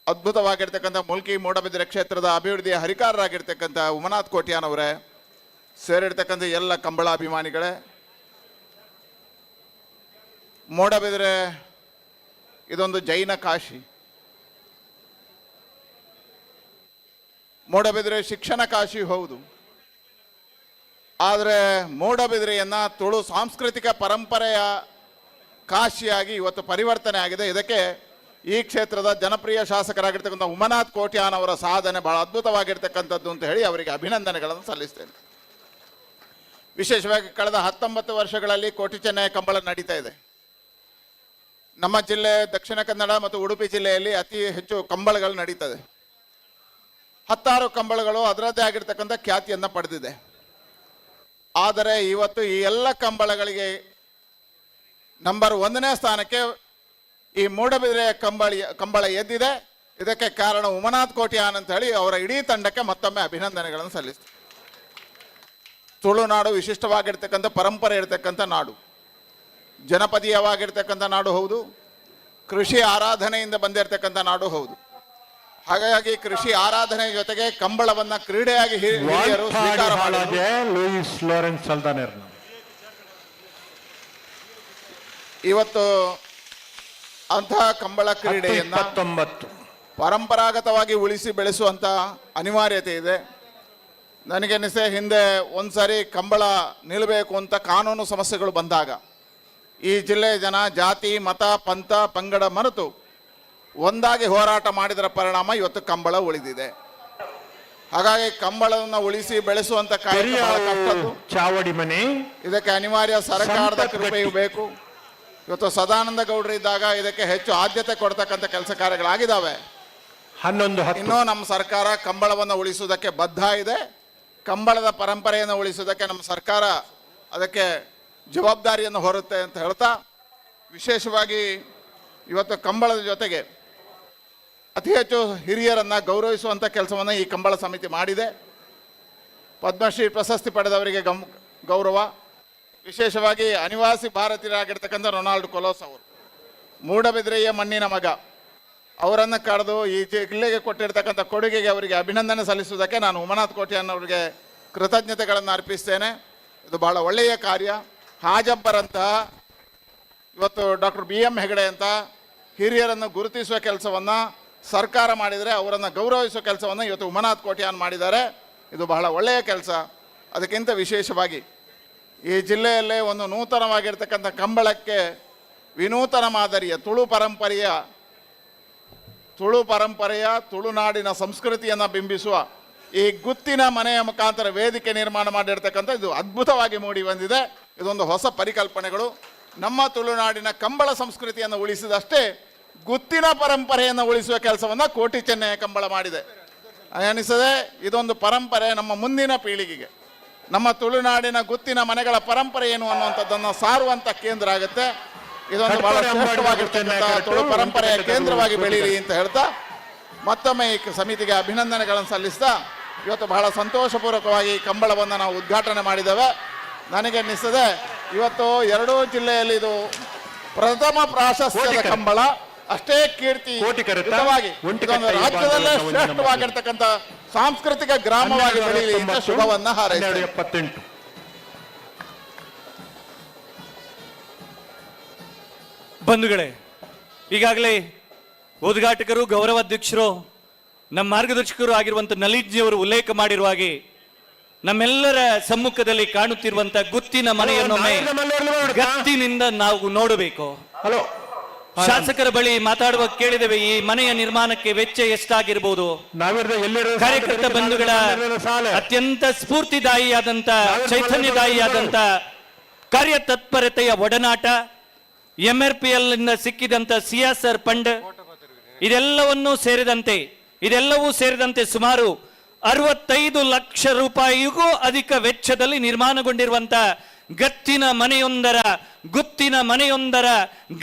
ಅದ್ಭುತವಾಗಿರ್ತಕ್ಕಂಥ ಮುಲ್ಕಿ ಮೂಡಬಿದಿರೆ ಕ್ಷೇತ್ರದ ಅಭಿವೃದ್ಧಿಯ ಹರಿಕಾರರಾಗಿರ್ತಕ್ಕಂಥ ಉಮನಾಥ್ ಕೋಟ್ಯಾನ್ ಅವರೇ, ಸೇರಿರ್ತಕ್ಕಂಥ ಎಲ್ಲ ಕಂಬಳಾಭಿಮಾನಿಗಳೇ, ಮೂಡಬಿದಿರೆ ಇದೊಂದು ಜೈನ ಕಾಶಿ, ಮೂಡಬಿದಿರೆ ಶಿಕ್ಷಣ ಕಾಶಿ ಹೌದು, ಆದರೆ ಮೂಡಬಿದಿರೆಯನ್ನು ತುಳು ಸಾಂಸ್ಕೃತಿಕ ಪರಂಪರೆಯ ಕಾಶಿಯಾಗಿ ಇವತ್ತು ಪರಿವರ್ತನೆ ಆಗಿದೆ. ಇದಕ್ಕೆ ಈ ಕ್ಷೇತ್ರದ ಜನಪ್ರಿಯ ಶಾಸಕರಾಗಿರ್ತಕ್ಕಂಥ ಉಮನಾಥ್ ಕೋಟ್ಯಾನ್ ಅವರ ಸಾಧನೆ ಬಹಳ ಅದ್ಭುತವಾಗಿರ್ತಕ್ಕಂಥದ್ದು ಅಂತ ಹೇಳಿ ಅವರಿಗೆ ಅಭಿನಂದನೆಗಳನ್ನು ಸಲ್ಲಿಸ್ತೇನೆ. ವಿಶೇಷವಾಗಿ ಕಳೆದ 19 ವರ್ಷಗಳಲ್ಲಿ ಕೋಟಿ ಚೆನ್ನಯ್ಯ ಕಂಬಳ ನಡೀತಾ ಇದೆ. ನಮ್ಮ ಜಿಲ್ಲೆ ದಕ್ಷಿಣ ಕನ್ನಡ ಮತ್ತು ಉಡುಪಿ ಜಿಲ್ಲೆಯಲ್ಲಿ ಅತಿ ಹೆಚ್ಚು ಕಂಬಳಗಳು ನಡೀತದೆ. 16 ಕಂಬಳಗಳು ಅದರದ್ದೇ ಆಗಿರ್ತಕ್ಕಂಥ ಖ್ಯಾತಿಯನ್ನು ಪಡೆದಿದೆ. ಆದರೆ ಇವತ್ತು ಈ ಎಲ್ಲ ಕಂಬಳಗಳಿಗೆ ನಂಬರ್ 1ನೇ ಸ್ಥಾನಕ್ಕೆ ಈ ಮೂಡಬಿದಿರೆಯ ಕಂಬಳ ಎದ್ದಿದೆ. ಇದಕ್ಕೆ ಕಾರಣ ಉಮನಾಥ್ ಕೋಟ್ಯಾನ್ ಅಂತ ಹೇಳಿ ಅವರ ಇಡೀ ತಂಡಕ್ಕೆ ಮತ್ತೊಮ್ಮೆ ಅಭಿನಂದನೆಗಳನ್ನು ಸಲ್ಲಿಸ್ತಾರೆ. ತುಳುನಾಡು ವಿಶಿಷ್ಟವಾಗಿರ್ತಕ್ಕಂಥ ಪರಂಪರೆ ಇರತಕ್ಕಂಥ ನಾಡು, ಜನಪದೀಯವಾಗಿರ್ತಕ್ಕಂಥ ನಾಡು ಹೌದು, ಕೃಷಿ ಆರಾಧನೆಯಿಂದ ಬಂದಿರತಕ್ಕಂಥ ನಾಡು ಹೌದು. ಹಾಗಾಗಿ ಕೃಷಿ ಆರಾಧನೆ ಜೊತೆಗೆ ಕಂಬಳವನ್ನು ಕ್ರೀಡೆಯಾಗಿ ಹಿರಿಯರು ಸ್ವೀಕಾರ ಮಾಡಿದರು. ಲೂಯಿಸ್ ಲಾರೆನ್ಸ್ ಸಲ್ದಾನೆರ್ನ. ಇವತ್ತು ಅಂತಹ ಕಂಬಳ ಕ್ರೀಡೆಯನ್ನು ಪರಂಪರಾಗತವಾಗಿ ಉಳಿಸಿ ಬೆಳೆಸುವಂಥ ಅನಿವಾರ್ಯತೆ ಇದೆ. ನನಗನ್ನಿಸೆ ಹಿಂದೆ ಒಂದು ಸಾರಿ ಕಂಬಳ ನಿಲ್ಲಬೇಕು ಅಂತ ಕಾನೂನು ಸಮಸ್ಯೆಗಳು ಬಂದಾಗ ಈ ಜಿಲ್ಲೆಯ ಜನ ಜಾತಿ ಮತ ಪಂಥ ಪಂಗಡ ಮರೆತು ಒಂದಾಗಿ ಹೋರಾಟ ಮಾಡಿದರ ಪರಿಣಾಮ ಇವತ್ತು ಕಂಬಳ ಉಳಿದಿದೆ. ಹಾಗಾಗಿ ಕಂಬಳವನ್ನು ಉಳಿಸಿ ಬೆಳೆಸುವಂಥ ಕಾರ್ಯ ಬಹಳ ಕಷ್ಟದ್ದು. ಚಾವಡಿ ಮನೆ ಇದಕ್ಕೆ ಅನಿವಾರ್ಯ ಸರ್ಕಾರದ ಕೃಪೆಯು ಬೇಕು. ಇವತ್ತು ಸದಾನಂದ ಗೌಡರು ಇದ್ದಾಗ ಇದಕ್ಕೆ ಹೆಚ್ಚು ಆದ್ಯತೆ ಕೊಡ್ತಕ್ಕಂಥ ಕೆಲಸ ಕಾರ್ಯಗಳಾಗಿದ್ದಾವೆ. 11-10. ಇನ್ನೂ ನಮ್ಮ ಸರ್ಕಾರ ಕಂಬಳವನ್ನು ಉಳಿಸುವುದಕ್ಕೆ ಬದ್ಧ ಇದೆ. ಕಂಬಳದ ಪರಂಪರೆಯನ್ನು ಉಳಿಸುವುದಕ್ಕೆ ನಮ್ಮ ಸರ್ಕಾರ ಅದಕ್ಕೆ ಜವಾಬ್ದಾರಿಯನ್ನು ಹೊರುತ್ತೆ ಅಂತ ಹೇಳ್ತಾ, ವಿಶೇಷವಾಗಿ ಇವತ್ತು ಕಂಬಳದ ಜೊತೆಗೆ ಅತಿ ಹೆಚ್ಚು ಹಿರಿಯರನ್ನು ಗೌರವಿಸುವಂಥ ಕೆಲಸವನ್ನು ಈ ಕಂಬಳ ಸಮಿತಿ ಮಾಡಿದೆ. ಪದ್ಮಶ್ರೀ ಪ್ರಶಸ್ತಿ ಪಡೆದವರಿಗೆ ಗೌರವ, ವಿಶೇಷವಾಗಿ ಅನಿವಾಸಿ ಭಾರತೀಯರಾಗಿರ್ತಕ್ಕಂಥ ರೊನಾಲ್ಡ್ ಕೊಲೋಸ್ ಅವರು, ಮೂಡಬಿದ್ರೆಯ ಮಣ್ಣಿನ ಮಗ, ಅವರನ್ನು ಕರೆದು ಈ ಜಿಲ್ಲೆಗೆ ಕೊಟ್ಟಿರ್ತಕ್ಕಂಥ ಕೊಡುಗೆಗೆ ಅವರಿಗೆ ಅಭಿನಂದನೆ ಸಲ್ಲಿಸುವುದಕ್ಕೆ ನಾನು ಉಮನಾಥ್ ಕೋಟ್ಯಾನ್ ಅವರಿಗೆ ಕೃತಜ್ಞತೆಗಳನ್ನು ಅರ್ಪಿಸ್ತೇನೆ. ಇದು ಬಹಳ ಒಳ್ಳೆಯ ಕಾರ್ಯ. ಹಾಜಬ್ಬರಂತಹ ಇವತ್ತು ಡಾಕ್ಟರ್ BM Hegde ಅಂತ ಹಿರಿಯರನ್ನು ಗುರುತಿಸುವ ಕೆಲಸವನ್ನು ಸರ್ಕಾರ ಮಾಡಿದರೆ ಅವರನ್ನು ಗೌರವಿಸುವ ಕೆಲಸವನ್ನು ಇವತ್ತು ಉಮನಾಥ್ ಕೋಟ್ಯಾನ್ ಮಾಡಿದ್ದಾರೆ. ಇದು ಬಹಳ ಒಳ್ಳೆಯ ಕೆಲಸ. ಅದಕ್ಕಿಂತ ವಿಶೇಷವಾಗಿ ಈ ಜಿಲ್ಲೆಯಲ್ಲೇ ಒಂದು ನೂತನವಾಗಿರ್ತಕ್ಕಂಥ ಕಂಬಳಕ್ಕೆ ವಿನೂತನ ಮಾದರಿಯ ತುಳು ಪರಂಪರೆಯ ತುಳುನಾಡಿನ ಸಂಸ್ಕೃತಿಯನ್ನು ಬಿಂಬಿಸುವ ಈ ಗುತ್ತಿನ ಮನೆಯ ಮುಖಾಂತರ ವೇದಿಕೆ ನಿರ್ಮಾಣ ಮಾಡಿರ್ತಕ್ಕಂಥ ಇದು ಅದ್ಭುತವಾಗಿ ಮೂಡಿ ಬಂದಿದೆ. ಇದೊಂದು ಹೊಸ ಪರಿಕಲ್ಪನೆಗಳು. ನಮ್ಮ ತುಳುನಾಡಿನ ಕಂಬಳ ಸಂಸ್ಕೃತಿಯನ್ನು ಉಳಿಸಿದಷ್ಟೇ ಗುತ್ತಿನ ಪರಂಪರೆಯನ್ನು ಉಳಿಸುವ ಕೆಲಸವನ್ನು ಕೋಟಿ ಚೆನ್ನಯ್ಯ ಕಂಬಳ ಮಾಡಿದೆ. ಅನಿಸದೆ ಇದೊಂದು ಪರಂಪರೆ ನಮ್ಮ ಮುಂದಿನ ಪೀಳಿಗೆಗೆ, ನಮ್ಮ ತುಳುನಾಡಿನ ಗುತ್ತಿನ ಮನೆಗಳ ಪರಂಪರೆ ಏನು ಅನ್ನುವಂಥದ್ದನ್ನು ಸಾರುವಂಥ ಕೇಂದ್ರ ಆಗುತ್ತೆ. ಇದೊಂದು ಬಹಳ ಶ್ರೇಷ್ಠವಾಗಿರ್ತಕ್ಕಂಥ ತುಳು ಪರಂಪರೆಯ ಕೇಂದ್ರವಾಗಿ ಬೆಳೀಲಿ ಅಂತ ಹೇಳ್ತಾ ಮತ್ತೊಮ್ಮೆ ಈ ಸಮಿತಿಗೆ ಅಭಿನಂದನೆಗಳನ್ನು ಸಲ್ಲಿಸ್ತಾ, ಇವತ್ತು ಬಹಳ ಸಂತೋಷಪೂರ್ವಕವಾಗಿ ಕಂಬಳವನ್ನು ನಾವು ಉದ್ಘಾಟನೆ ಮಾಡಿದ್ದೇವೆ. ನನಗೆ ಅನ್ನಿಸ್ತದೆ ಇವತ್ತು ಎರಡೂ ಜಿಲ್ಲೆಯಲ್ಲಿ ಇದು ಪ್ರಥಮ ಪ್ರಾಶಸ್ತ್ಯದ ಕಂಬಳ, ಅಷ್ಟೇ ಕೀರ್ತಿ ರಾಜ್ಯದಲ್ಲೇ ಶ್ರೇಷ್ಠವಾಗಿರ್ತಕ್ಕಂಥ ಸಾಂಸ್ಕೃತಿಕ ಗ್ರಾಮವಾಗಿ ಬೆಳೀಲಿ ಅಂತ ಶುಭವನ್ನ ಹಾರೈಸ್ತೇನೆ. 78. ಬಂಧುಗಳೇ, ಈಗಾಗಲೇ ಉದ್ಘಾಟಕರು, ಗೌರವಾಧ್ಯಕ್ಷರು, ನಮ್ಮ ಮಾರ್ಗದರ್ಶಕರು ಆಗಿರುವಂಥ ನಲಿಜ್ಜಿಯವರು ಉಲ್ಲೇಖ ಮಾಡಿರುವ ಹಾಗೆ ನಮ್ಮೆಲ್ಲರ ಸಮ್ಮುಖದಲ್ಲಿ ಕಾಣುತ್ತಿರುವಂತ ಗುತ್ತಿನ ಮನೆಯನ್ನೊಮ್ಮೆ ಗತ್ತಿನಿಂದ ನಾವು ನೋಡಬೇಕು. ಹಲೋ, ಶಾಸಕರ ಬಳಿ ಮಾತಾಡುವ ಕೇಳಿದ್ದೇವೆ, ಈ ಮನೆಯ ನಿರ್ಮಾಣಕ್ಕೆ ವೆಚ್ಚ ಎಷ್ಟಾಗಿರ್ಬೋದು? ಕಾರ್ಯಕರ್ತ ಬಂಧುಗಳ ಅತ್ಯಂತ ಸ್ಫೂರ್ತಿದಾಯಿಯಾದಂತ, ಚೈತನ್ಯದಾಯಿಯಾದಂತ ಕಾರ್ಯತತ್ಪರತೆಯ ಒಡನಾಟ, MRPL ಇಂದ ಸಿಕ್ಕಿದಂತ CSR fund, ಇದೆಲ್ಲವೂ ಸೇರಿದಂತೆ ಸುಮಾರು 65 ಲಕ್ಷ ರೂಪಾಯಿಗೂ ಅಧಿಕ ವೆಚ್ಚದಲ್ಲಿ ನಿರ್ಮಾಣಗೊಂಡಿರುವಂತ ಗತ್ತಿನ ಮನೆಯೊಂದರ, ಗುತ್ತಿನ ಮನೆಯೊಂದರ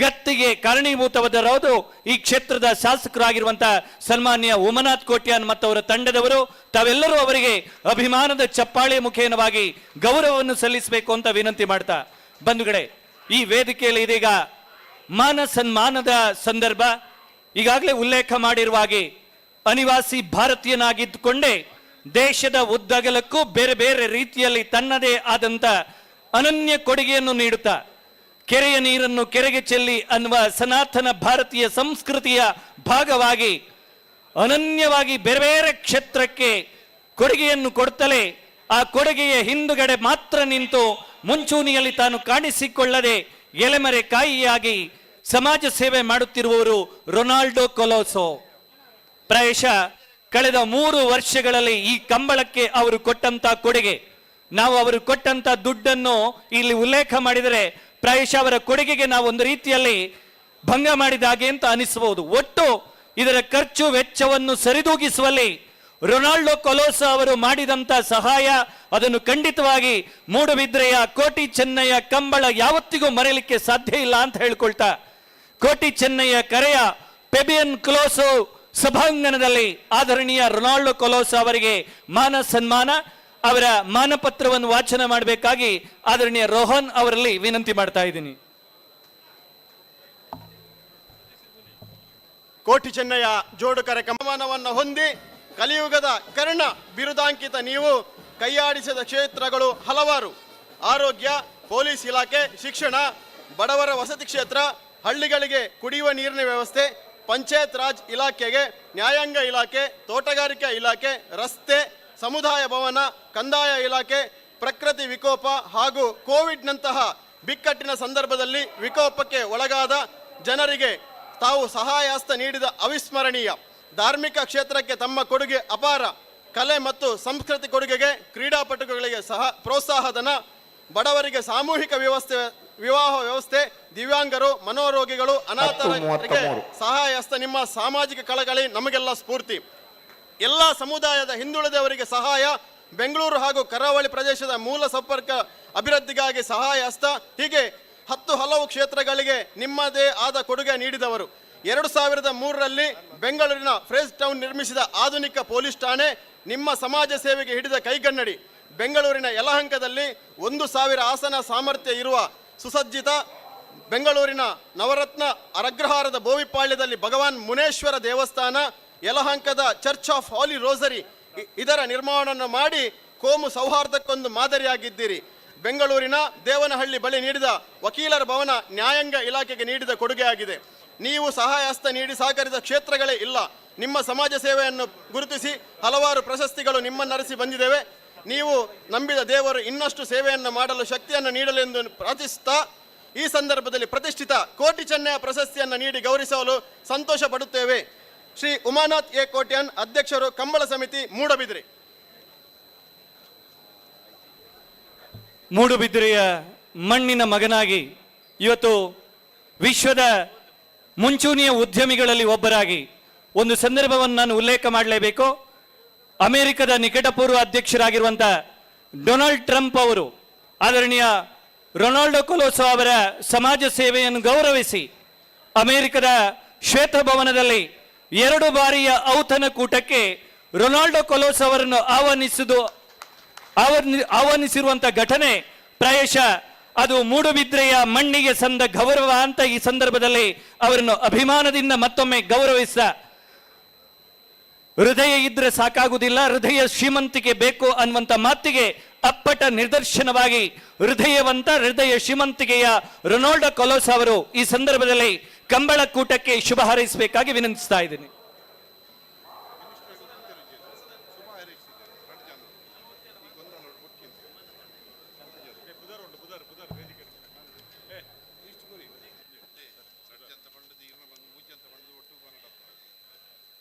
ಗತ್ತಿಗೆ ಕಾರಣೀಭೂತವಾದರದು ಈ ಕ್ಷೇತ್ರದ ಶಾಸಕರಾಗಿರುವಂತ ಸನ್ಮಾನ್ಯ ಉಮನಾಥ್ ಕೋಟ್ಯಾನ್ ಮತ್ತು ಅವರ ತಂಡದವರು. ತಾವೆಲ್ಲರೂ ಅವರಿಗೆ ಅಭಿಮಾನದ ಚಪ್ಪಾಳೆ ಮುಖೇನವಾಗಿ ಗೌರವವನ್ನು ಸಲ್ಲಿಸಬೇಕು ಅಂತ ವಿನಂತಿ ಮಾಡ್ತಾ, ಬಂಧುಗಳೇ, ಈ ವೇದಿಕೆಯಲ್ಲಿ ಇದೀಗ ಮಾನ ಸನ್ಮಾನದ ಸಂದರ್ಭ. ಈಗಾಗಲೇ ಉಲ್ಲೇಖ ಮಾಡಿರುವ ಹಾಗೆ ಅನಿವಾಸಿ ಭಾರತೀಯನಾಗಿದ್ದುಕೊಂಡೇ ದೇಶದ ಉದ್ದಗಲಕ್ಕೂ ಬೇರೆ ಬೇರೆ ರೀತಿಯಲ್ಲಿ ತನ್ನದೇ ಆದಂತ ಅನನ್ಯ ಕೊಡುಗೆಯನ್ನು ನೀಡುತ್ತಾ, ಕೆರೆಯ ನೀರನ್ನು ಕೆರೆಗೆ ಚೆಲ್ಲಿ ಅನ್ನುವ ಸನಾತನ ಭಾರತೀಯ ಸಂಸ್ಕೃತಿಯ ಭಾಗವಾಗಿ ಅನನ್ಯವಾಗಿ ಬೇರೆ ಬೇರೆ ಕ್ಷೇತ್ರಕ್ಕೆ ಕೊಡುಗೆಯನ್ನು ಕೊಡ್ತಲೇ ಆ ಕೊಡುಗೆಯ ಹಿಂದುಗಡೆ ಮಾತ್ರ ನಿಂತು ಮುಂಚೂಣಿಯಲ್ಲಿ ತಾನು ಕಾಣಿಸಿಕೊಳ್ಳದೆ ಎಲೆಮರೆ ಕಾಯಿಯಾಗಿ ಸಮಾಜ ಸೇವೆ ಮಾಡುತ್ತಿರುವವರು ರೊನಾಲ್ಡೋ ಕೊಲೋಸೋ. ಪ್ರಾಯಶಃ ಕಳೆದ 3 ವರ್ಷಗಳಲ್ಲಿ ಈ ಕಂಬಳಕ್ಕೆ ಅವರು ಕೊಟ್ಟಂತ ಕೊಡುಗೆ, ನಾವು ಅವರು ಕೊಟ್ಟಂತ ದುಡ್ಡನ್ನು ಇಲ್ಲಿ ಉಲ್ಲೇಖ ಮಾಡಿದರೆ ಪ್ರಾಯಶಃ ಅವರ ಕೊಡುಗೆಗೆ ನಾವು ಒಂದು ರೀತಿಯಲ್ಲಿ ಭಂಗ ಮಾಡಿದ ಹಾಗೆ ಅಂತ ಅನಿಸಬಹುದು. ಒಟ್ಟು ಇದರ ಖರ್ಚು ವೆಚ್ಚವನ್ನು ಸರಿದೂಗಿಸುವಲ್ಲಿ ರೊನಾಲ್ಡೋ ಕೊಲೋಸೋ ಅವರು ಮಾಡಿದಂತ ಸಹಾಯ ಅದನ್ನು ಖಂಡಿತವಾಗಿ ಮೂಡುಬಿದ್ರೆಯ ಕೋಟಿ ಚೆನ್ನಯ್ಯ ಕಂಬಳ ಯಾವತ್ತಿಗೂ ಮರೆಯಲಿಕ್ಕೆ ಸಾಧ್ಯ ಇಲ್ಲ ಅಂತ ಹೇಳ್ಕೊಳ್ತಾ, ಕೋಟಿ ಚೆನ್ನಯ್ಯ ಕರೆಯ ಪೆಬಿಯನ್ ಕ್ಲೋಸೋ ಸಭಾಂಗಣದಲ್ಲಿ ಆದರಣೀಯ ರೊನಾಲ್ಡೋ ಕೊಲೋಸ ಅವರಿಗೆ ಮಾನ ಸನ್ಮಾನ, ಅವರ ಮಾನಪತ್ರವನ್ನು ವಾಚನ ಮಾಡಬೇಕಾಗಿ ಆದರಣೀಯ ರೋಹನ್ ಅವರಲ್ಲಿ ವಿನಂತಿ ಮಾಡ್ತಾ ಇದ್ದೀನಿ. ಕೋಟಿ ಚೆನ್ನಯ್ಯ ಜೋಡುಕರೆ ಕಮಾನವನ್ನು ಹೊಂದಿ ಕಲಿಯುಗದ ಕರ್ಣ ಬಿರುದಾಂಕಿತ ನೀವು ಕೈಯಾಡಿಸಿದ ಕ್ಷೇತ್ರಗಳು ಹಲವಾರು. ಆರೋಗ್ಯ, ಪೊಲೀಸ್ ಇಲಾಖೆ, ಶಿಕ್ಷಣ, ಬಡವರ ವಸತಿ ಕ್ಷೇತ್ರ, ಹಳ್ಳಿಗಳಿಗೆ ಕುಡಿಯುವ ನೀರಿನ ವ್ಯವಸ್ಥೆ, ಪಂಚಾಯತ್ ರಾಜ್ ಇಲಾಖೆಗೆ, ನ್ಯಾಯಾಂಗ ಇಲಾಖೆ, ತೋಟಗಾರಿಕಾ ಇಲಾಖೆ, ರಸ್ತೆ, ಸಮುದಾಯ ಭವನ, ಕಂದಾಯ ಇಲಾಖೆ, ಪ್ರಕೃತಿ ವಿಕೋಪ ಹಾಗೂ ಕೋವಿಡ್ನಂತಹ ಬಿಕ್ಕಟ್ಟಿನ ಸಂದರ್ಭದಲ್ಲಿ ವಿಕೋಪಕ್ಕೆ ಒಳಗಾದ ಜನರಿಗೆ ತಾವು ಸಹಾಯಹಸ್ತ ನೀಡಿದ ಅವಿಸ್ಮರಣೀಯ. ಧಾರ್ಮಿಕ ಕ್ಷೇತ್ರಕ್ಕೆ ತಮ್ಮ ಕೊಡುಗೆ ಅಪಾರ. ಕಲೆ ಮತ್ತು ಸಂಸ್ಕೃತಿ ಕೊಡುಗೆಗೆ, ಕ್ರೀಡಾಪಟುಗಳಿಗೆ ಸಹ ಪ್ರೋತ್ಸಾಹಧನ, ಬಡವರಿಗೆ ಸಾಮೂಹಿಕ ವ್ಯವಸ್ಥೆ, ವಿವಾಹ ವ್ಯವಸ್ಥೆ, ದಿವ್ಯಾಂಗರು, ಮನೋರೋಗಿಗಳು, ಅನಾಥರಿಗೆ ಸಹಾಯಹಸ್ತ ನಿಮ್ಮ ಸಾಮಾಜಿಕ ಕಳಕಳಿ ನಮಗೆಲ್ಲ ಸ್ಫೂರ್ತಿ. ಎಲ್ಲ ಸಮುದಾಯದ ಹಿಂದುಳಿದವರಿಗೆ ಸಹಾಯ, ಬೆಂಗಳೂರು ಹಾಗೂ ಕರಾವಳಿ ಪ್ರದೇಶದ ಮೂಲ ಸಂಪರ್ಕ ಅಭಿವೃದ್ಧಿಗಾಗಿ ಸಹಾಯಹಸ್ತ, ಹೀಗೆ 10 ಹಲವು ಕ್ಷೇತ್ರಗಳಿಗೆ ನಿಮ್ಮದೇ ಆದ ಕೊಡುಗೆ ನೀಡಿದವರು. 2003ರಲ್ಲಿ ಬೆಂಗಳೂರಿನ ಫ್ರೇಸ್ ಟೌನ್ ನಿರ್ಮಿಸಿದ ಆಧುನಿಕ ಪೊಲೀಸ್ ಠಾಣೆ ನಿಮ್ಮ ಸಮಾಜ ಸೇವೆಗೆ ಹಿಡಿದ ಕೈಗನ್ನಡಿ. ಬೆಂಗಳೂರಿನ ಯಲಹಂಕದಲ್ಲಿ 1000 ಆಸನ ಸಾಮರ್ಥ್ಯ ಇರುವ ಸುಸಜ್ಜಿತ ಬೆಂಗಳೂರಿನ ನವರತ್ನ ಅರಗ್ರಹಾರದ ಬೋವಿಪಾಳ್ಯದಲ್ಲಿ ಭಗವಾನ್ ಮುನೇಶ್ವರ ದೇವಸ್ಥಾನ, ಯಲಹಂಕದ ಚರ್ಚ್ ಆಫ್ ಹಾಲಿ ರೋಸರಿ ಇದರ ನಿರ್ಮಾಣವನ್ನು ಮಾಡಿ ಕೋಮು ಸೌಹಾರ್ದಕ್ಕೊಂದು ಮಾದರಿಯಾಗಿದ್ದೀರಿ. ಬೆಂಗಳೂರಿನ ದೇವನಹಳ್ಳಿ ಬಳಿ ನೀಡಿದ ವಕೀಲರ ಭವನ ನ್ಯಾಯಾಂಗ ಇಲಾಖೆಗೆ ನೀಡಿದ ಕೊಡುಗೆಯಾಗಿದೆ. ನೀವು ಸಹಾಯಹಸ್ತ ನೀಡಿ ಸಹಕರಿಸಿದ ಕ್ಷೇತ್ರಗಳೇ ಇಲ್ಲ. ನಿಮ್ಮ ಸಮಾಜ ಸೇವೆಯನ್ನು ಗುರುತಿಸಿ ಹಲವಾರು ಪ್ರಶಸ್ತಿಗಳು ನಿಮ್ಮನ್ನರಸಿ ಬಂದಿದ್ದೇವೆ. ನೀವು ನಂಬಿದ ದೇವರು ಇನ್ನಷ್ಟು ಸೇವೆಯನ್ನು ಮಾಡಲು ಶಕ್ತಿಯನ್ನು ನೀಡಲೆಂದು ಪ್ರಾರ್ಥಿಸುತ್ತಾ ಈ ಸಂದರ್ಭದಲ್ಲಿ ಪ್ರತಿಷ್ಠಿತ ಕೋಟಿ ಚೆನ್ನಯ ಪ್ರಶಸ್ತಿಯನ್ನು ನೀಡಿ ಗೌರವಿಸಲು ಸಂತೋಷ ಪಡುತ್ತೇವೆ. ಶ್ರೀ ಉಮಾನಾಥ್ ಎ ಕೋಟ್ಯಾನ್, ಅಧ್ಯಕ್ಷರು, ಕಂಬಳ ಸಮಿತಿ, ಮೂಡಬಿದಿರೆ. ಮೂಡುಬಿದಿರೆಯ ಮಣ್ಣಿನ ಮಗನಾಗಿ ಇವತ್ತು ವಿಶ್ವದ ಮುಂಚೂಣಿಯ ಉದ್ಯಮಿಗಳಲ್ಲಿ ಒಬ್ಬರಾಗಿ ಒಂದು ಸಂದರ್ಭವನ್ನು ನಾನು ಉಲ್ಲೇಖ ಮಾಡಲೇಬೇಕು. ಅಮೆರಿಕದ ನಿಕಟಪೂರ್ವ ಅಧ್ಯಕ್ಷರಾಗಿರುವಂಥ ಡೊನಾಲ್ಡ್ ಟ್ರಂಪ್ ಅವರು ಆದರಣೀಯ ರೊನಾಲ್ಡೋ ಕೊಲೋಸೋ ಅವರ ಸಮಾಜ ಸೇವೆಯನ್ನು ಗೌರವಿಸಿ ಅಮೆರಿಕದ ಶ್ವೇತಭವನದಲ್ಲಿ 2 ಬಾರಿಯ ಔತಣಕೂಟಕ್ಕೆ ರೊನಾಲ್ಡೋ ಕೊಲೋಸೋ ಅವರನ್ನು ಆಹ್ವಾನಿಸಿರುವಂಥ ಘಟನೆ ಪ್ರಾಯಶಃ ಅದು ಮೂಡುಬಿದ್ರೆಯ ಮಣ್ಣಿಗೆ ಸಂದ ಗೌರವ ಅಂತ ಈ ಸಂದರ್ಭದಲ್ಲಿ ಅವರನ್ನು ಅಭಿಮಾನದಿಂದ ಮತ್ತೊಮ್ಮೆ ಗೌರವಿಸ. ಹೃದಯ ಇದ್ರೆ ಸಾಕಾಗುವುದಿಲ್ಲ, ಹೃದಯ ಶ್ರೀಮಂತಿಕೆ ಬೇಕು ಅನ್ನುವಂಥ ಮಾತಿಗೆ ಅಪ್ಪಟ ನಿದರ್ಶನವಾಗಿ ಹೃದಯವಂತ ಹೃದಯ ಶ್ರೀಮಂತಿಕೆಯ ರೊನಾಲ್ಡೋ ಕೊಲೋಸ್ ಅವರು ಈ ಸಂದರ್ಭದಲ್ಲಿ ಕಂಬಳಕೂಟಕ್ಕೆ ಶುಭ ಹಾರೈಸಬೇಕಾಗಿ ವಿನಂತಿಸ್ತಾ ಇದ್ದೀನಿ.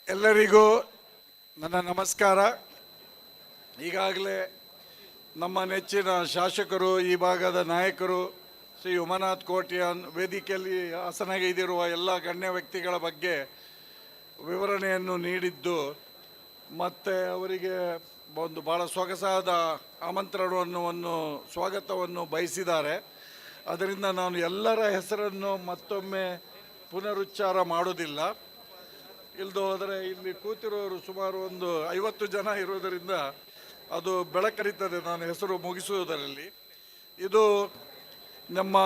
ಎಲ್ಲರಿಗೂ ನನ್ನ ನಮಸ್ಕಾರ. ಈಗಾಗಲೇ ನಮ್ಮ ನೆಚ್ಚಿನ ಶಾಸಕರು, ಈ ಭಾಗದ ನಾಯಕರು ಶ್ರೀ ಉಮಾನಾಥ್ ಕೋಟ್ಯಾನ್, ವೇದಿಕೆಯಲ್ಲಿ ಆಸನಗೈದಿರುವ ಎಲ್ಲ ಗಣ್ಯ ವ್ಯಕ್ತಿಗಳ ಬಗ್ಗೆ ವಿವರಣೆಯನ್ನು ನೀಡಿದ್ದು, ಮತ್ತು ಅವರಿಗೆ ಒಂದು ಭಾಳ ಸೊಗಸಾದ ಆಮಂತ್ರಣವನ್ನು ಸ್ವಾಗತವನ್ನು ಬಯಸಿದ್ದಾರೆ. ಅದರಿಂದ ನಾನು ಎಲ್ಲರ ಹೆಸರನ್ನು ಮತ್ತೊಮ್ಮೆ ಪುನರುಚ್ಚಾರ ಮಾಡೋದಿಲ್ಲ. ಇಲ್ಲದೆ ಹೋದರೆ ಇಲ್ಲಿ ಕೂತಿರೋರು ಸುಮಾರು ಒಂದು 50 ಜನ ಇರೋದರಿಂದ ಅದು ಬೆಳಕರಿತದೆ ನಾನು ಹೆಸರು ಮುಗಿಸುವುದರಲ್ಲಿ. ಇದು ನಮ್ಮ,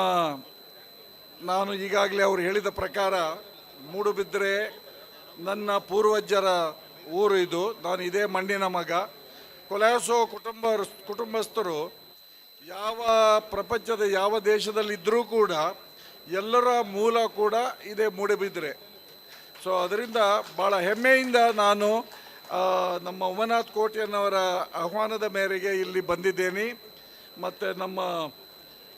ನಾನು ಈಗಾಗಲೇ ಅವರು ಹೇಳಿದ ಪ್ರಕಾರ ಮೂಡುಬಿದ್ರೆ ನನ್ನ ಪೂರ್ವಜರ ಊರು ಇದು. ನಾನು ಇದೇ ಮಣ್ಣಿನ ಮಗ. ಕೊಲಾಸೋ ಕುಟುಂಬಸ್ಥರು ಯಾವ ಪ್ರಪಂಚದ ಯಾವ ದೇಶದಲ್ಲಿದ್ದರೂ ಕೂಡ ಎಲ್ಲರ ಮೂಲ ಕೂಡ ಇದೇ ಮೂಡುಬಿದ್ರೆ. ಸೊ ಅದರಿಂದ ಭಾಳ ಹೆಮ್ಮೆಯಿಂದ ನಾನು ನಮ್ಮ ಉಮಾನಾಥ್ ಕೋಟ್ಯನ್ನವರ ಆಹ್ವಾನದ ಮೇರೆಗೆ ಇಲ್ಲಿ ಬಂದಿದ್ದೇನೆ. ಮತ್ತು ನಮ್ಮ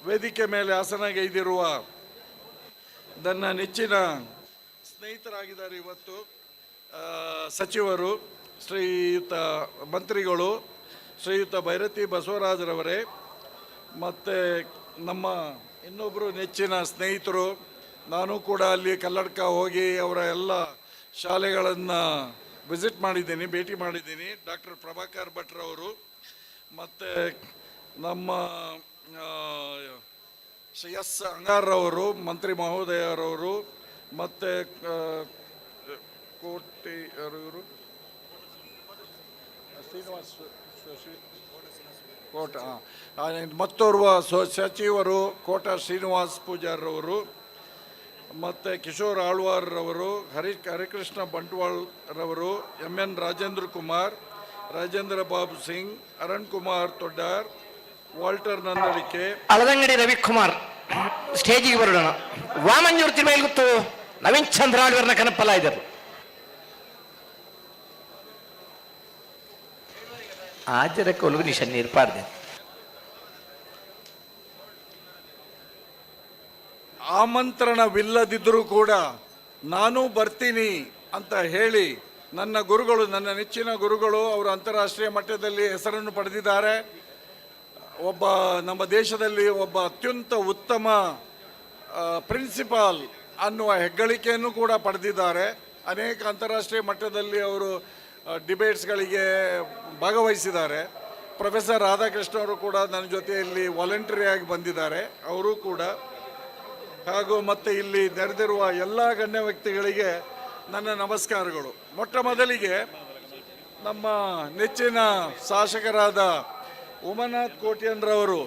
ವೇದಿಕೆ ಮೇಲೆ ಆಸನಗೈದಿರುವ ನನ್ನ ನೆಚ್ಚಿನ ಸ್ನೇಹಿತರಾಗಿದ್ದಾರೆ ಇವತ್ತು ಸಚಿವರು, ಶ್ರೀಯುತ ಮಂತ್ರಿಗಳು ಶ್ರೀಯುತ ಭೈರತಿ ಬಸವರಾಜರವರೇ, ಮತ್ತು ನಮ್ಮ ಇನ್ನೊಬ್ಬರು ನೆಚ್ಚಿನ ಸ್ನೇಹಿತರು, ನಾನು ಕೂಡ ಅಲ್ಲಿ ಕಲ್ಲಡ್ಕ ಹೋಗಿ ಅವರ ಎಲ್ಲ ಶಾಲೆಗಳನ್ನು ವಿಸಿಟ್ ಮಾಡಿದ್ದೀನಿ, ಭೇಟಿ ಮಾಡಿದ್ದೀನಿ, ಡಾಕ್ಟರ್ ಪ್ರಭಾಕರ್ ಭಟ್ರವರು, ಮತ್ತು ನಮ್ಮ ಶ್ರೀ ಎಸ್ ಅಂಗಾರವರು, ಮಂತ್ರಿ ಮಹೋದಯರವರು, ಮತ್ತು ಕೋಟೆ ಯಾರು ಇವರು ಶ್ರೀನಿವಾಸ್ ಕೋಟ, ಮತ್ತೋರ್ವ ಸಚಿವರು ಕೋಟ ಶ್ರೀನಿವಾಸ್ ಪೂಜಾರ್ರವರು, ಮತ್ತು ಕಿಶೋರ್ ಆಳ್ವಾರ್ರವರು, ಹರಿಕೃಷ್ಣ ಬಂಟ್ವಾಳ್ ರವರು, ಎಂ ಎನ್ ರಾಜೇಂದ್ರ ಕುಮಾರ್, ರಾಜೇಂದ್ರ ಬಾಬು ಸಿಂಗ್, ಅರುಣ್ ಕುಮಾರ್ ತೊಡ್ಡಾರ್, ವಾಲ್ಟರ್ ನಂದಳಿಕೆ, ಅಳದಂಗಡಿ ರವಿಕುಮಾರ್ ಸ್ಟೇಜಿಗೆ ಬರೋಣ. ವಾಮಂಜೂರು ತಿರುಮೈಲ್ಗುತ್ತು ನವೀನ್ ಚಂದ್ರ ಆಳ್ವರ್ನ ಕನಪಲ್ಲ ಇದ್ದರು. ಆಚರಕ್ಕೆ ಒಲಗು ನಿಶನ್ ನೀರ್ಪಾರ್ದೆ. ಆಮಂತ್ರಣವಿಲ್ಲದಿದ್ದರೂ ಕೂಡ ನಾನು ಬರ್ತೀನಿ ಅಂತ ಹೇಳಿ ನನ್ನ ಗುರುಗಳು, ನನ್ನ ನೆಚ್ಚಿನ ಗುರುಗಳು, ಅವರು ಅಂತಾರಾಷ್ಟ್ರೀಯ ಮಟ್ಟದಲ್ಲಿ ಹೆಸರನ್ನು ಪಡೆದಿದ್ದಾರೆ. ಒಬ್ಬ ನಮ್ಮ ದೇಶದಲ್ಲಿ ಒಬ್ಬ ಅತ್ಯಂತ ಉತ್ತಮ ಪ್ರಿನ್ಸಿಪಾಲ್ ಅನ್ನುವ ಹೆಗ್ಗಳಿಕೆಯನ್ನು ಕೂಡ ಪಡೆದಿದ್ದಾರೆ. ಅನೇಕ ಅಂತಾರಾಷ್ಟ್ರೀಯ ಮಟ್ಟದಲ್ಲಿ ಅವರು ಡಿಬೇಟ್ಸ್ಗಳಿಗೆ ಭಾಗವಹಿಸಿದ್ದಾರೆ. ಪ್ರೊಫೆಸರ್ ರಾಧಾಕೃಷ್ಣ ಅವರು ಕೂಡ ನನ್ನ ಜೊತೆಯಲ್ಲಿ ವಾಲಂಟರಿಯಾಗಿ ಬಂದಿದ್ದಾರೆ, ಅವರು ಕೂಡ. ಹಾಗೂ ಮತ್ತು ಇಲ್ಲಿ ನೆರೆದಿರುವ ಎಲ್ಲ ಗಣ್ಯ ವ್ಯಕ್ತಿಗಳಿಗೆ ನನ್ನ ನಮಸ್ಕಾರಗಳು. ಮೊಟ್ಟ ಮೊದಲಿಗೆ ನಮ್ಮ ನೆಚ್ಚಿನ ಶಾಸಕರಾದ ಉಮಾನಾಥ್ ಕೋಟ್ಯನ್ರವರು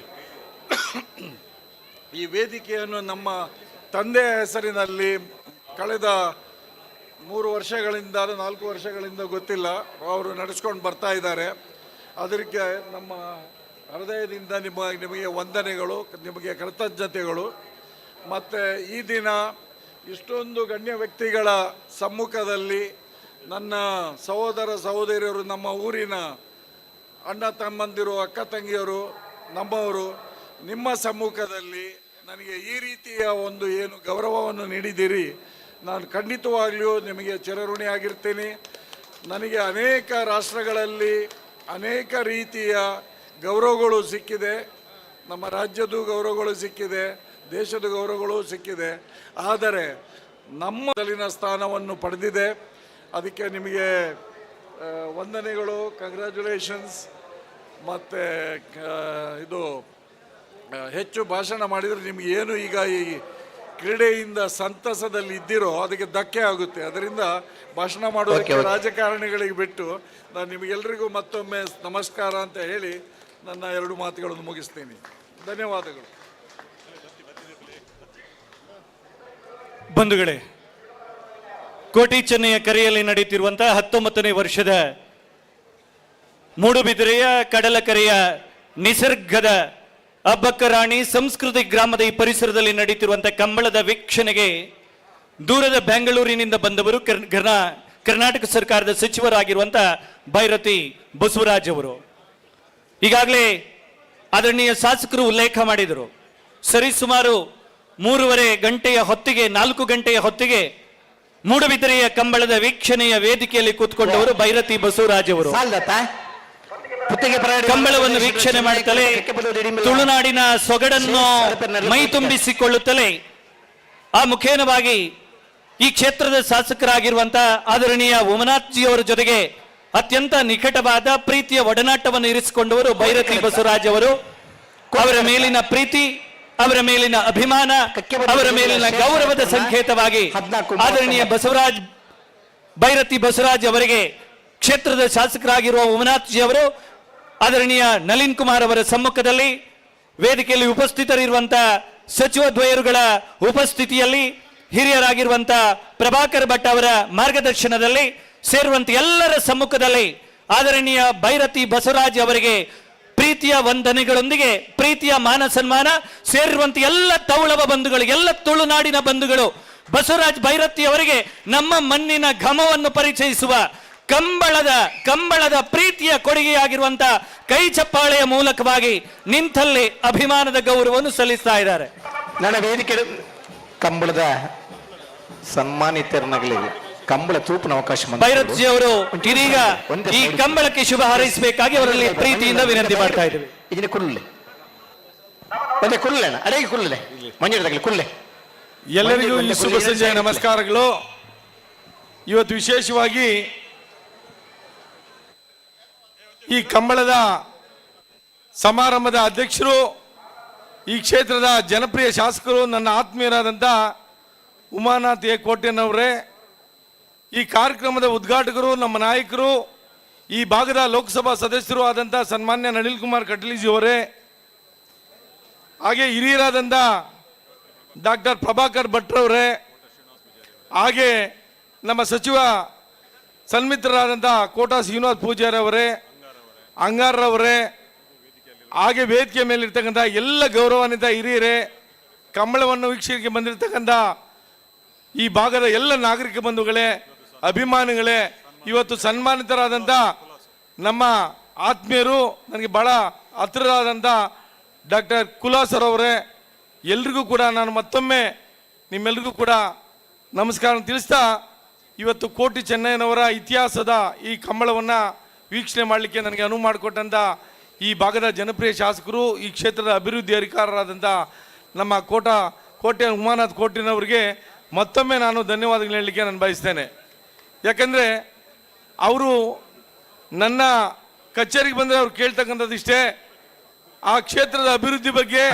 ಈ ವೇದಿಕೆಯನ್ನು ನಮ್ಮ ತಂದೆಯ ಹೆಸರಿನಲ್ಲಿ ಕಳೆದ 3 ವರ್ಷಗಳಿಂದ 4 ವರ್ಷಗಳಿಂದ ಗೊತ್ತಿಲ್ಲ ಅವರು ನಡೆಸ್ಕೊಂಡು ಬರ್ತಾ ಇದ್ದಾರೆ. ಅದಕ್ಕೆ ನಮ್ಮ ಹೃದಯದಿಂದ ನಿಮಗೆ ವಂದನೆಗಳು, ನಿಮಗೆ ಕೃತಜ್ಞತೆಗಳು. ಮತ್ತು ಈ ದಿನ ಇಷ್ಟೊಂದು ಗಣ್ಯ ವ್ಯಕ್ತಿಗಳ ಸಮ್ಮುಖದಲ್ಲಿ ನನ್ನ ಸಹೋದರ ಸಹೋದರಿಯರು, ನಮ್ಮ ಊರಿನ ಅಣ್ಣ ತಮ್ಮಂದಿರು, ಅಕ್ಕ ತಂಗಿಯರು, ನಮ್ಮವರು, ನಿಮ್ಮ ಸಮ್ಮುಖದಲ್ಲಿ ನನಗೆ ಈ ರೀತಿಯ ಒಂದು ಏನು ಗೌರವವನ್ನು ನೀಡಿದ್ದೀರಿ, ನಾನು ಖಂಡಿತವಾಗ್ಲೂ ನಿಮಗೆ ಚಿರಋಣಿಯಾಗಿರ್ತೀನಿ. ನನಗೆ ಅನೇಕ ರಾಷ್ಟ್ರಗಳಲ್ಲಿ ಅನೇಕ ರೀತಿಯ ಗೌರವಗಳು ಸಿಕ್ಕಿದೆ, ನಮ್ಮ ರಾಜ್ಯದ ಗೌರವಗಳು ಸಿಕ್ಕಿದೆ, ದೇಶದ ಗೌರವಗಳು ಸಿಕ್ಕಿದೆ. ಆದರೆ ನಮ್ಮಲ್ಲಿನ ಸ್ಥಾನವನ್ನು ಪಡೆದಿದೆ, ಅದಕ್ಕೆ ನಿಮಗೆ ವಂದನೆಗಳು, ಕಂಗ್ರ್ಯಾಚುಲೇಷನ್ಸ್. ಮತ್ತು ಇದು ಹೆಚ್ಚು ಭಾಷಣ ಮಾಡಿದರೆ ನಿಮಗೆ ಏನು ಈಗ ಈ ಕ್ರೀಡೆಯಿಂದ ಸಂತಸದಲ್ಲಿ ಇದ್ದಿರೋ ಅದಕ್ಕೆ ಧಕ್ಕೆ ಆಗುತ್ತೆ. ಅದರಿಂದ ಭಾಷಣ ಮಾಡೋದಕ್ಕೆ ರಾಜಕಾರಣಿಗಳಿಗೆ ಬಿಟ್ಟು ನಾನು ನಿಮಗೆಲ್ಲರಿಗೂ ಮತ್ತೊಮ್ಮೆ ನಮಸ್ಕಾರ ಅಂತ ಹೇಳಿ ನನ್ನ 2 ಮಾತುಗಳನ್ನು ಮುಗಿಸ್ತೀನಿ. ಧನ್ಯವಾದಗಳು. ಬಂಧುಗಳೇ, ಕೋಟಿ ಚೆನ್ನಯ್ಯ ಕರೆಯಲ್ಲಿ ನಡೆಯುತ್ತಿರುವಂತಹ 19ನೇ ವರ್ಷದ ಮೂಡುಬಿದಿರೆಯ ಕಡಲಕರೆಯ ನಿಸರ್ಗದ ಅಬ್ಬಕ್ಕ ರಾಣಿ ಸಂಸ್ಕೃತಿ ಗ್ರಾಮದ ಈ ಪರಿಸರದಲ್ಲಿ ನಡೆಯುತ್ತಿರುವಂತಹ ಕಂಬಳದ ವೀಕ್ಷಣೆಗೆ ದೂರದ ಬೆಂಗಳೂರಿನಿಂದ ಬಂದವರು ಕರ್ನಾಟಕ ಸರ್ಕಾರದ ಸಚಿವರಾಗಿರುವಂತಹ ಭೈರತಿ ಬಸವರಾಜ್ ಅವರು. ಈಗಾಗಲೇ ಆದರಣೀಯ ಶಾಸಕರು ಉಲ್ಲೇಖ ಮಾಡಿದರು. ಸರಿಸುಮಾರು 3.5 ಗಂಟೆಯ ಹೊತ್ತಿಗೆ, 4 ಗಂಟೆಯ ಹೊತ್ತಿಗೆ ಮೂಡುಬಿದಿರೆಯ ಕಂಬಳದ ವೀಕ್ಷಣೆಯ ವೇದಿಕೆಯಲ್ಲಿ ಕೂತ್ಕೊಂಡವರು ಭೈರತಿ ಬಸವರಾಜ್ ಅವರು. ಕಂಬಳವನ್ನು ವೀಕ್ಷಣೆ ಮಾಡುತ್ತಲೇ ತುಳುನಾಡಿನ ಸೊಗಡನ್ನು ಮೈ ತುಂಬಿಸಿಕೊಳ್ಳುತ್ತಲೇ ಆ ಮುಖೇನವಾಗಿ ಈ ಕ್ಷೇತ್ರದ ಶಾಸಕರಾಗಿರುವಂತಹ ಆದರಣೀಯ ಉಮನಾಥ್ ಜಿ ಅವರ ಜೊತೆಗೆ ಅತ್ಯಂತ ನಿಕಟವಾದ ಪ್ರೀತಿಯ ಒಡನಾಟವನ್ನು ಇರಿಸಿಕೊಂಡವರು ಭೈರತಿ ಬಸವರಾಜ್ ಅವರು. ಅವರ ಮೇಲಿನ ಪ್ರೀತಿ, ಅವರ ಮೇಲಿನ ಅಭಿಮಾನ, ಅವರ ಮೇಲಿನ ಗೌರವದ ಸಂಕೇತವಾಗಿ ಆದರಣೀಯ ಬಸವರಾಜ್ ಭೈರತಿ ಬಸವರಾಜ್ ಅವರಿಗೆ ಕ್ಷೇತ್ರದ ಶಾಸಕರಾಗಿರುವ ಉಮನಾಥ್ ಜಿ ಅವರು ಆದರಣೀಯ ನಳಿನ್ ಕುಮಾರ್ ಅವರ ಸಮ್ಮುಖದಲ್ಲಿ ವೇದಿಕೆಯಲ್ಲಿ ಉಪಸ್ಥಿತರಿರುವಂತಹ ಸಚಿವ ದ್ವಯರುಗಳ ಉಪಸ್ಥಿತಿಯಲ್ಲಿ ಹಿರಿಯರಾಗಿರುವಂತಹ ಪ್ರಭಾಕರ್ ಭಟ್ ಅವರ ಮಾರ್ಗದರ್ಶನದಲ್ಲಿ ಸೇರುವಂತ ಎಲ್ಲರ ಸಮ್ಮುಖದಲ್ಲಿ ಆದರಣೀಯ ಭೈರತಿ ಬಸವರಾಜ್ ಅವರಿಗೆ ಪ್ರೀತಿಯ ವಂದನೆಗಳೊಂದಿಗೆ ಪ್ರೀತಿಯ ಮಾನ ಸನ್ಮಾನ ಸೇರಿರುವಂತ ಎಲ್ಲ ತೌಳವ ಬಂಧುಗಳು, ಎಲ್ಲ ತುಳುನಾಡಿನ ಬಂಧುಗಳು ಬಸವರಾಜ್ ಭೈರತಿ ಅವರಿಗೆ ನಮ್ಮ ಮಣ್ಣಿನ ಘಮವನ್ನು ಪರಿಚಯಿಸುವ ಕಂಬಳದ ಪ್ರೀತಿಯ ಕೊಡುಗೆಯಾಗಿರುವಂತಹ ಕೈ ಚಪ್ಪಾಳೆಯ ಮೂಲಕವಾಗಿ ನಿಂತಲ್ಲಿ ಅಭಿಮಾನದ ಗೌರವವನ್ನು ಸಲ್ಲಿಸ್ತಾ ಇದ್ದಾರೆ. ನನ್ನ ವೇದಿಕೆ ಕಂಬಳದ ಸನ್ಮಾನಿತರನಗಲಿಗೆ ಕಂಬಳ ತೂಪಿನ ಅವಕಾಶ ಭೈರತ್ಜಿ ಅವರು ಇದೀಗ ಈ ಕಂಬಳಕ್ಕೆ ಶುಭ ಹಾರೈಸಬೇಕಾಗಿ ಅವರಲ್ಲಿ ಪ್ರೀತಿಯಿಂದ ವಿನಂತಿ ಮಾಡ್ತಾ ಇದ್ದೀವಿ. ಇದನ್ನ ಕುಲ್ಲೆ ಒಂದೇ ಕುಲ್ಲೆ ಅಡಗೆ ಕುಲ್ಲೆ ಮಂಜುಳದಾಗಲಿ ಕುಲ್ಲೆ. ಎಲ್ಲರಿಗೂ ಈ ಶುಭ ಸಂಜೆಯ ನಮಸ್ಕಾರಗಳು. ಇವತ್ತು ವಿಶೇಷವಾಗಿ ಈ ಕಂಬಳದ ಸಮಾರಂಭದ ಅಧ್ಯಕ್ಷರು, ಈ ಕ್ಷೇತ್ರದ ಜನಪ್ರಿಯ ಶಾಸಕರು, ನನ್ನ ಆತ್ಮೀಯರಾದಂಥ ಉಮಾನಾಥ್ ಎ ಕೋಟ್ಯನವರೇ, ಈ ಕಾರ್ಯಕ್ರಮದ ಉದ್ಘಾಟಕರು ನಮ್ಮ ನಾಯಕರು ಈ ಭಾಗದ ಲೋಕಸಭಾ ಸದಸ್ಯರು ಆದಂಥ ಸನ್ಮಾನ್ಯ ನಳಿನ್ ಕುಮಾರ್ ಕಟೀಲ್ಜಿಯವರೇ, ಹಾಗೆ ಹಿರಿಯರಾದಂಥ ಡಾಕ್ಟರ್ ಪ್ರಭಾಕರ್ ಭಟ್ರವರೇ, ಹಾಗೆ ನಮ್ಮ ಸಚಿವ ಸನ್ಮಿತ್ರರಾದಂಥ ಕೋಟಾ ಶ್ರೀನಿವಾಸ್ ಪೂಜಾರಿ ಅವರೇ, ಅಂಗಾರರವರೇ, ಹಾಗೆ ವೇದಿಕೆ ಮೇಲಿರ್ತಕ್ಕಂಥ ಎಲ್ಲ ಗೌರವಾನ್ವಿತ ಹಿರಿಯರೇ, ಕಂಬಳವನ್ನು ವೀಕ್ಷಣೆಗೆ ಬಂದಿರತಕ್ಕಂಥ ಈ ಭಾಗದ ಎಲ್ಲ ನಾಗರಿಕ ಬಂಧುಗಳೇ, ಅಭಿಮಾನಿಗಳೇ, ಇವತ್ತು ಸನ್ಮಾನಿತರಾದಂಥ ನಮ್ಮ ಆತ್ಮೀಯರು, ನನಗೆ ಭಾಳ ಹತ್ತಿರರಾದಂಥ ಡಾಕ್ಟರ್ ಕುಲಾಸರ್ ಅವರೇ, ಎಲ್ರಿಗೂ ಕೂಡ ನಾನು ಮತ್ತೊಮ್ಮೆ ನಿಮ್ಮೆಲ್ರಿಗೂ ಕೂಡ ನಮಸ್ಕಾರ ತಿಳಿಸ್ತಾ, ಇವತ್ತು ಕೋಟಿ ಚೆನ್ನಯ್ಯನವರ ಇತಿಹಾಸದ ಈ ಕಂಬಳವನ್ನು ವೀಕ್ಷಣೆ ಮಾಡಲಿಕ್ಕೆ ನನಗೆ ಅನುವು ಮಾಡಿಕೊಟ್ಟಂಥ ಈ ಭಾಗದ ಜನಪ್ರಿಯ ಶಾಸಕರು, ಈ ಕ್ಷೇತ್ರದ ಅಭಿವೃದ್ಧಿ ಅಧಿಕಾರರಾದಂಥ ನಮ್ಮ ಕೋಟೆ ಉಮಾನಾಥ್ ಕೋಟಿನವರಿಗೆ ಮತ್ತೊಮ್ಮೆ ನಾನು ಧನ್ಯವಾದಗಳು ಹೇಳಲಿಕ್ಕೆ ನಾನು ಬಯಸ್ತೇನೆ. ಯಾಕಂದರೆ ಅವರು ನನ್ನ ಕಚೇರಿಗೆ ಬಂದರೆ ಅವ್ರು ಕೇಳ್ತಕ್ಕಂಥದ್ದು ಇಷ್ಟೇ, ಆ ಕ್ಷೇತ್ರದ ಅಭಿವೃದ್ಧಿ ಬಗ್ಗೆ,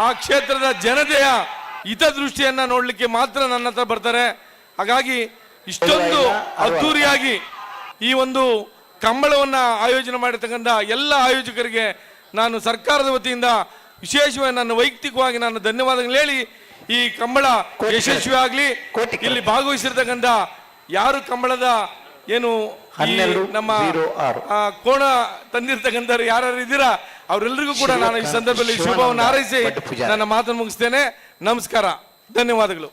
ಆ ಕ್ಷೇತ್ರದ ಜನತೆಯ ಹಿತದೃಷ್ಟಿಯನ್ನು ನೋಡಲಿಕ್ಕೆ ಮಾತ್ರ ನನ್ನ ಹತ್ರ ಬರ್ತಾರೆ. ಹಾಗಾಗಿ ಇಷ್ಟೊಂದು ಅದ್ಧೂರಿಯಾಗಿ ಈ ಒಂದು ಕಂಬಳವನ್ನು ಆಯೋಜನೆ ಮಾಡಿರ್ತಕ್ಕಂಥ ಎಲ್ಲ ಆಯೋಜಕರಿಗೆ ನಾನು ಸರ್ಕಾರದ ವತಿಯಿಂದ ವಿಶೇಷವಾಗಿ ನನ್ನ ವೈಯಕ್ತಿಕವಾಗಿ ನಾನು ಧನ್ಯವಾದಗಳು ಹೇಳಿ ಈ ಕಂಬಳ ಯಶಸ್ವಿ ಆಗಲಿ. ಇಲ್ಲಿ ಭಾಗವಹಿಸಿರ್ತಕ್ಕಂಥ ಯಾರು ಕಂಬಳದ ಏನು ನಮ್ಮ ಕೋಣ ತಂದಿರ್ತಕ್ಕಂಥವ್ರು ಯಾರು ಇದ್ದೀರಾ ಅವರೆಲ್ಲರಿಗೂ ಕೂಡ ನಾನು ಈ ಸಂದರ್ಭದಲ್ಲಿ ಶುಭವನ್ನು ಹಾರೈಸಿ ನನ್ನ ಮಾತನ್ನು ಮುಗಿಸ್ತೇನೆ. ನಮಸ್ಕಾರ, ಧನ್ಯವಾದಗಳು.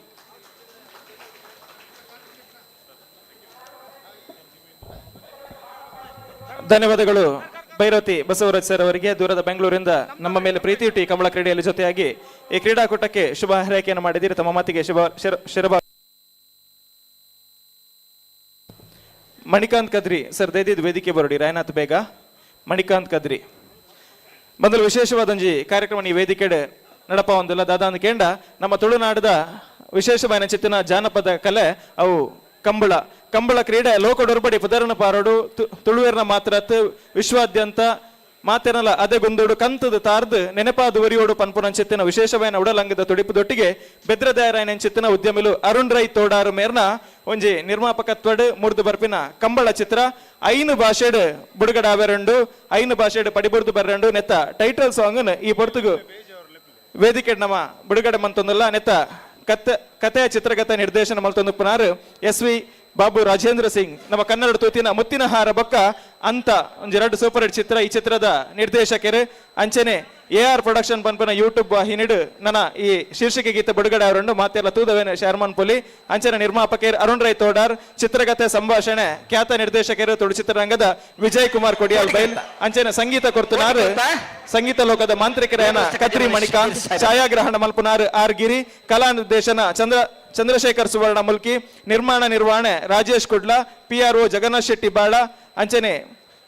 ಧನ್ಯವಾದಗಳು ಭೈರತಿ ಬಸವರಾಜ್ ಸರ್ ಅವರಿಗೆ. ದೂರದ ಬೆಂಗಳೂರಿಂದ ನಮ್ಮ ಮೇಲೆ ಪ್ರೀತಿ ಇಟ್ಟು ಈ ಕಂಬಳ ಕ್ರೀಡೆಯಲ್ಲಿ ಜೊತೆಯಾಗಿ ಈ ಕ್ರೀಡಾಕೂಟಕ್ಕೆ ಶುಭ ಹಾರೈಕೆಯನ್ನು ಮಾಡಿದ್ದೀರಿ. ತಮ್ಮ ಮಾತಿಗೆ ಶುಭ ಶಿರಬ. ಮಣಿಕಾಂತ್ ಕದ್ರಿ ಸರ್ ದಯದಿದ್ದು ವೇದಿಕೆ ಬರೋಡಿ. ರಾಯನಾಥ್ ಬೇಗ ಮಣಿಕಾಂತ್ ಕದ್ರಿ ಮೊದಲು ವಿಶೇಷವಾದಂಜಿ ಕಾರ್ಯಕ್ರಮ ಈ ವೇದಿಕೆ ನಡಪ ಒಂದಿಲ್ಲ ದಾದಾಂದ ಕೇಂಡ ನಮ್ಮ ತುಳುನಾಡದ ವಿಶೇಷವಾದ ಚಿತ್ತಿನ ಜಾನಪದ ಕಲೆ ಅವು ಕಂಬಳ. ಕಂಬಳ ಕ್ರೀಡೆ ಲೋಕಡೊರ್ಬಡಿ ಪುದರನ ಪಾರೋಡು ತುಳುವೇರ್ನ ಮಾತ್ರ ವಿಶ್ವಾದ್ಯಂತ ಮಾತೇನಲ್ಲ ಅದೇ ಗುಂದೋಡು ಕಂತದ ತಾರ್ದು ನೆನಪಾದ ಒರಿಯೋಡು ಪನ್ಪುನಂಚಿತ್ತಿನ ವಿಶೇಷವಾದ ಉಡಲಂಗದ ತುಡಿಪುದೊಟ್ಟಿಗೆ ಬೆದ್ರದಾಯರಾಯನಂಚಿತ್ತಿನ ಉದ್ಯಮಿಲು ಅರುಣ್ ರೈ ತೋಡಾರು ಮೇರ್ನ ಒಂಜಿ ನಿರ್ಮಾಪಕತ್ವಡ್ ಮುರ್ದು ಬರ್ಪಿನ ಕಂಬಳ ಚಿತ್ರ 5 ಭಾಷೆಡ್ ಬುಡುಗಡ ಅವೆರಂಡು 5 ಭಾಷೆಡ್ ಪಡಿಬುರ್ದು ಬರ್ರಂಡು ನೆತ್ತ ಟೈಟಲ್ ಸಾಂಗ್ ಈ ಪೊರ್ತುಗು ವೇದಿಕೆ ನಮ್ಮ ಬಿಡುಗಡೆ ಮಂತೊಂದಲ್ಲ ನೆತ್ತ ಕಥೆಯ ಚಿತ್ರಕಥೆ ನಿರ್ದೇಶನ ಮಲ್ತೊಂದು ಎಸ್ ವಿ ಬಾಬು ರಾಜೇಂದ್ರ ಸಿಂಗ್. ನಮ್ಮ ಕನ್ನಡ ತೂತಿನ ಮುತ್ತಿನ ಹಾರ ಬೊಕ್ಕ ಅಂತ ಒಂದೆರಡು ಸೂಪರ್ ಹಿಟ್ ಚಿತ್ರ. ಈ ಚಿತ್ರದ ನಿರ್ದೇಶಕರು ಅಂಚನೆ ಎ ಆರ್ ಪ್ರೊಡಕ್ಷನ್ ಪನ್ಪನ ಯೂಟ್ಯೂಬ್ ವಾಹಿನಿಡು ನನ್ನ ಈ ಶೀರ್ಷಿಕೆ ಗೀತೆ ಬಿಡುಗಡೆ ಅವರನ್ನು ಮಾತೆಲ್ಲ ತೂದವೇನ ಶರ್ಮನ್ ಪುಲಿ. ಅಂಚನೆ ನಿರ್ಮಾಪಕರು ಅರುಣ್ ರೈ ತೋಡಾರ್, ಚಿತ್ರಕಥೆ ಸಂಭಾಷಣೆ ಖ್ಯಾತ ನಿರ್ದೇಶಕರು ತುಳು ಚಿತ್ರರಂಗದ ವಿಜಯ್ ಕುಮಾರ್ ಕೊಡಿಯಾಲ್ ಬೈಲ್, ಅಂಚನೆ ಸಂಗೀತ ಕೊರ್ತುನಾರು ಸಂಗೀತ ಲೋಕದ ಮಾಂತ್ರಿಕರೇನ ಕತ್ರಿ ಮಣಿಕಾಂತ್, ಛಾಯಾಗ್ರಹಣ ಮಲ್ಪುನಾರ್ ಆರ್ ಗಿರಿ, ಕಲಾ ನಿರ್ದೇಶನ ಚಂದ್ರಶೇಖರ್ ಸುವರ್ಣ ಮುಲ್ಕಿ, ನಿರ್ಮಾಣ ನಿರ್ವಹಣೆ Rajesh Kudla, PRO Jagannath Shetty Bala, ಅಂಚನೆ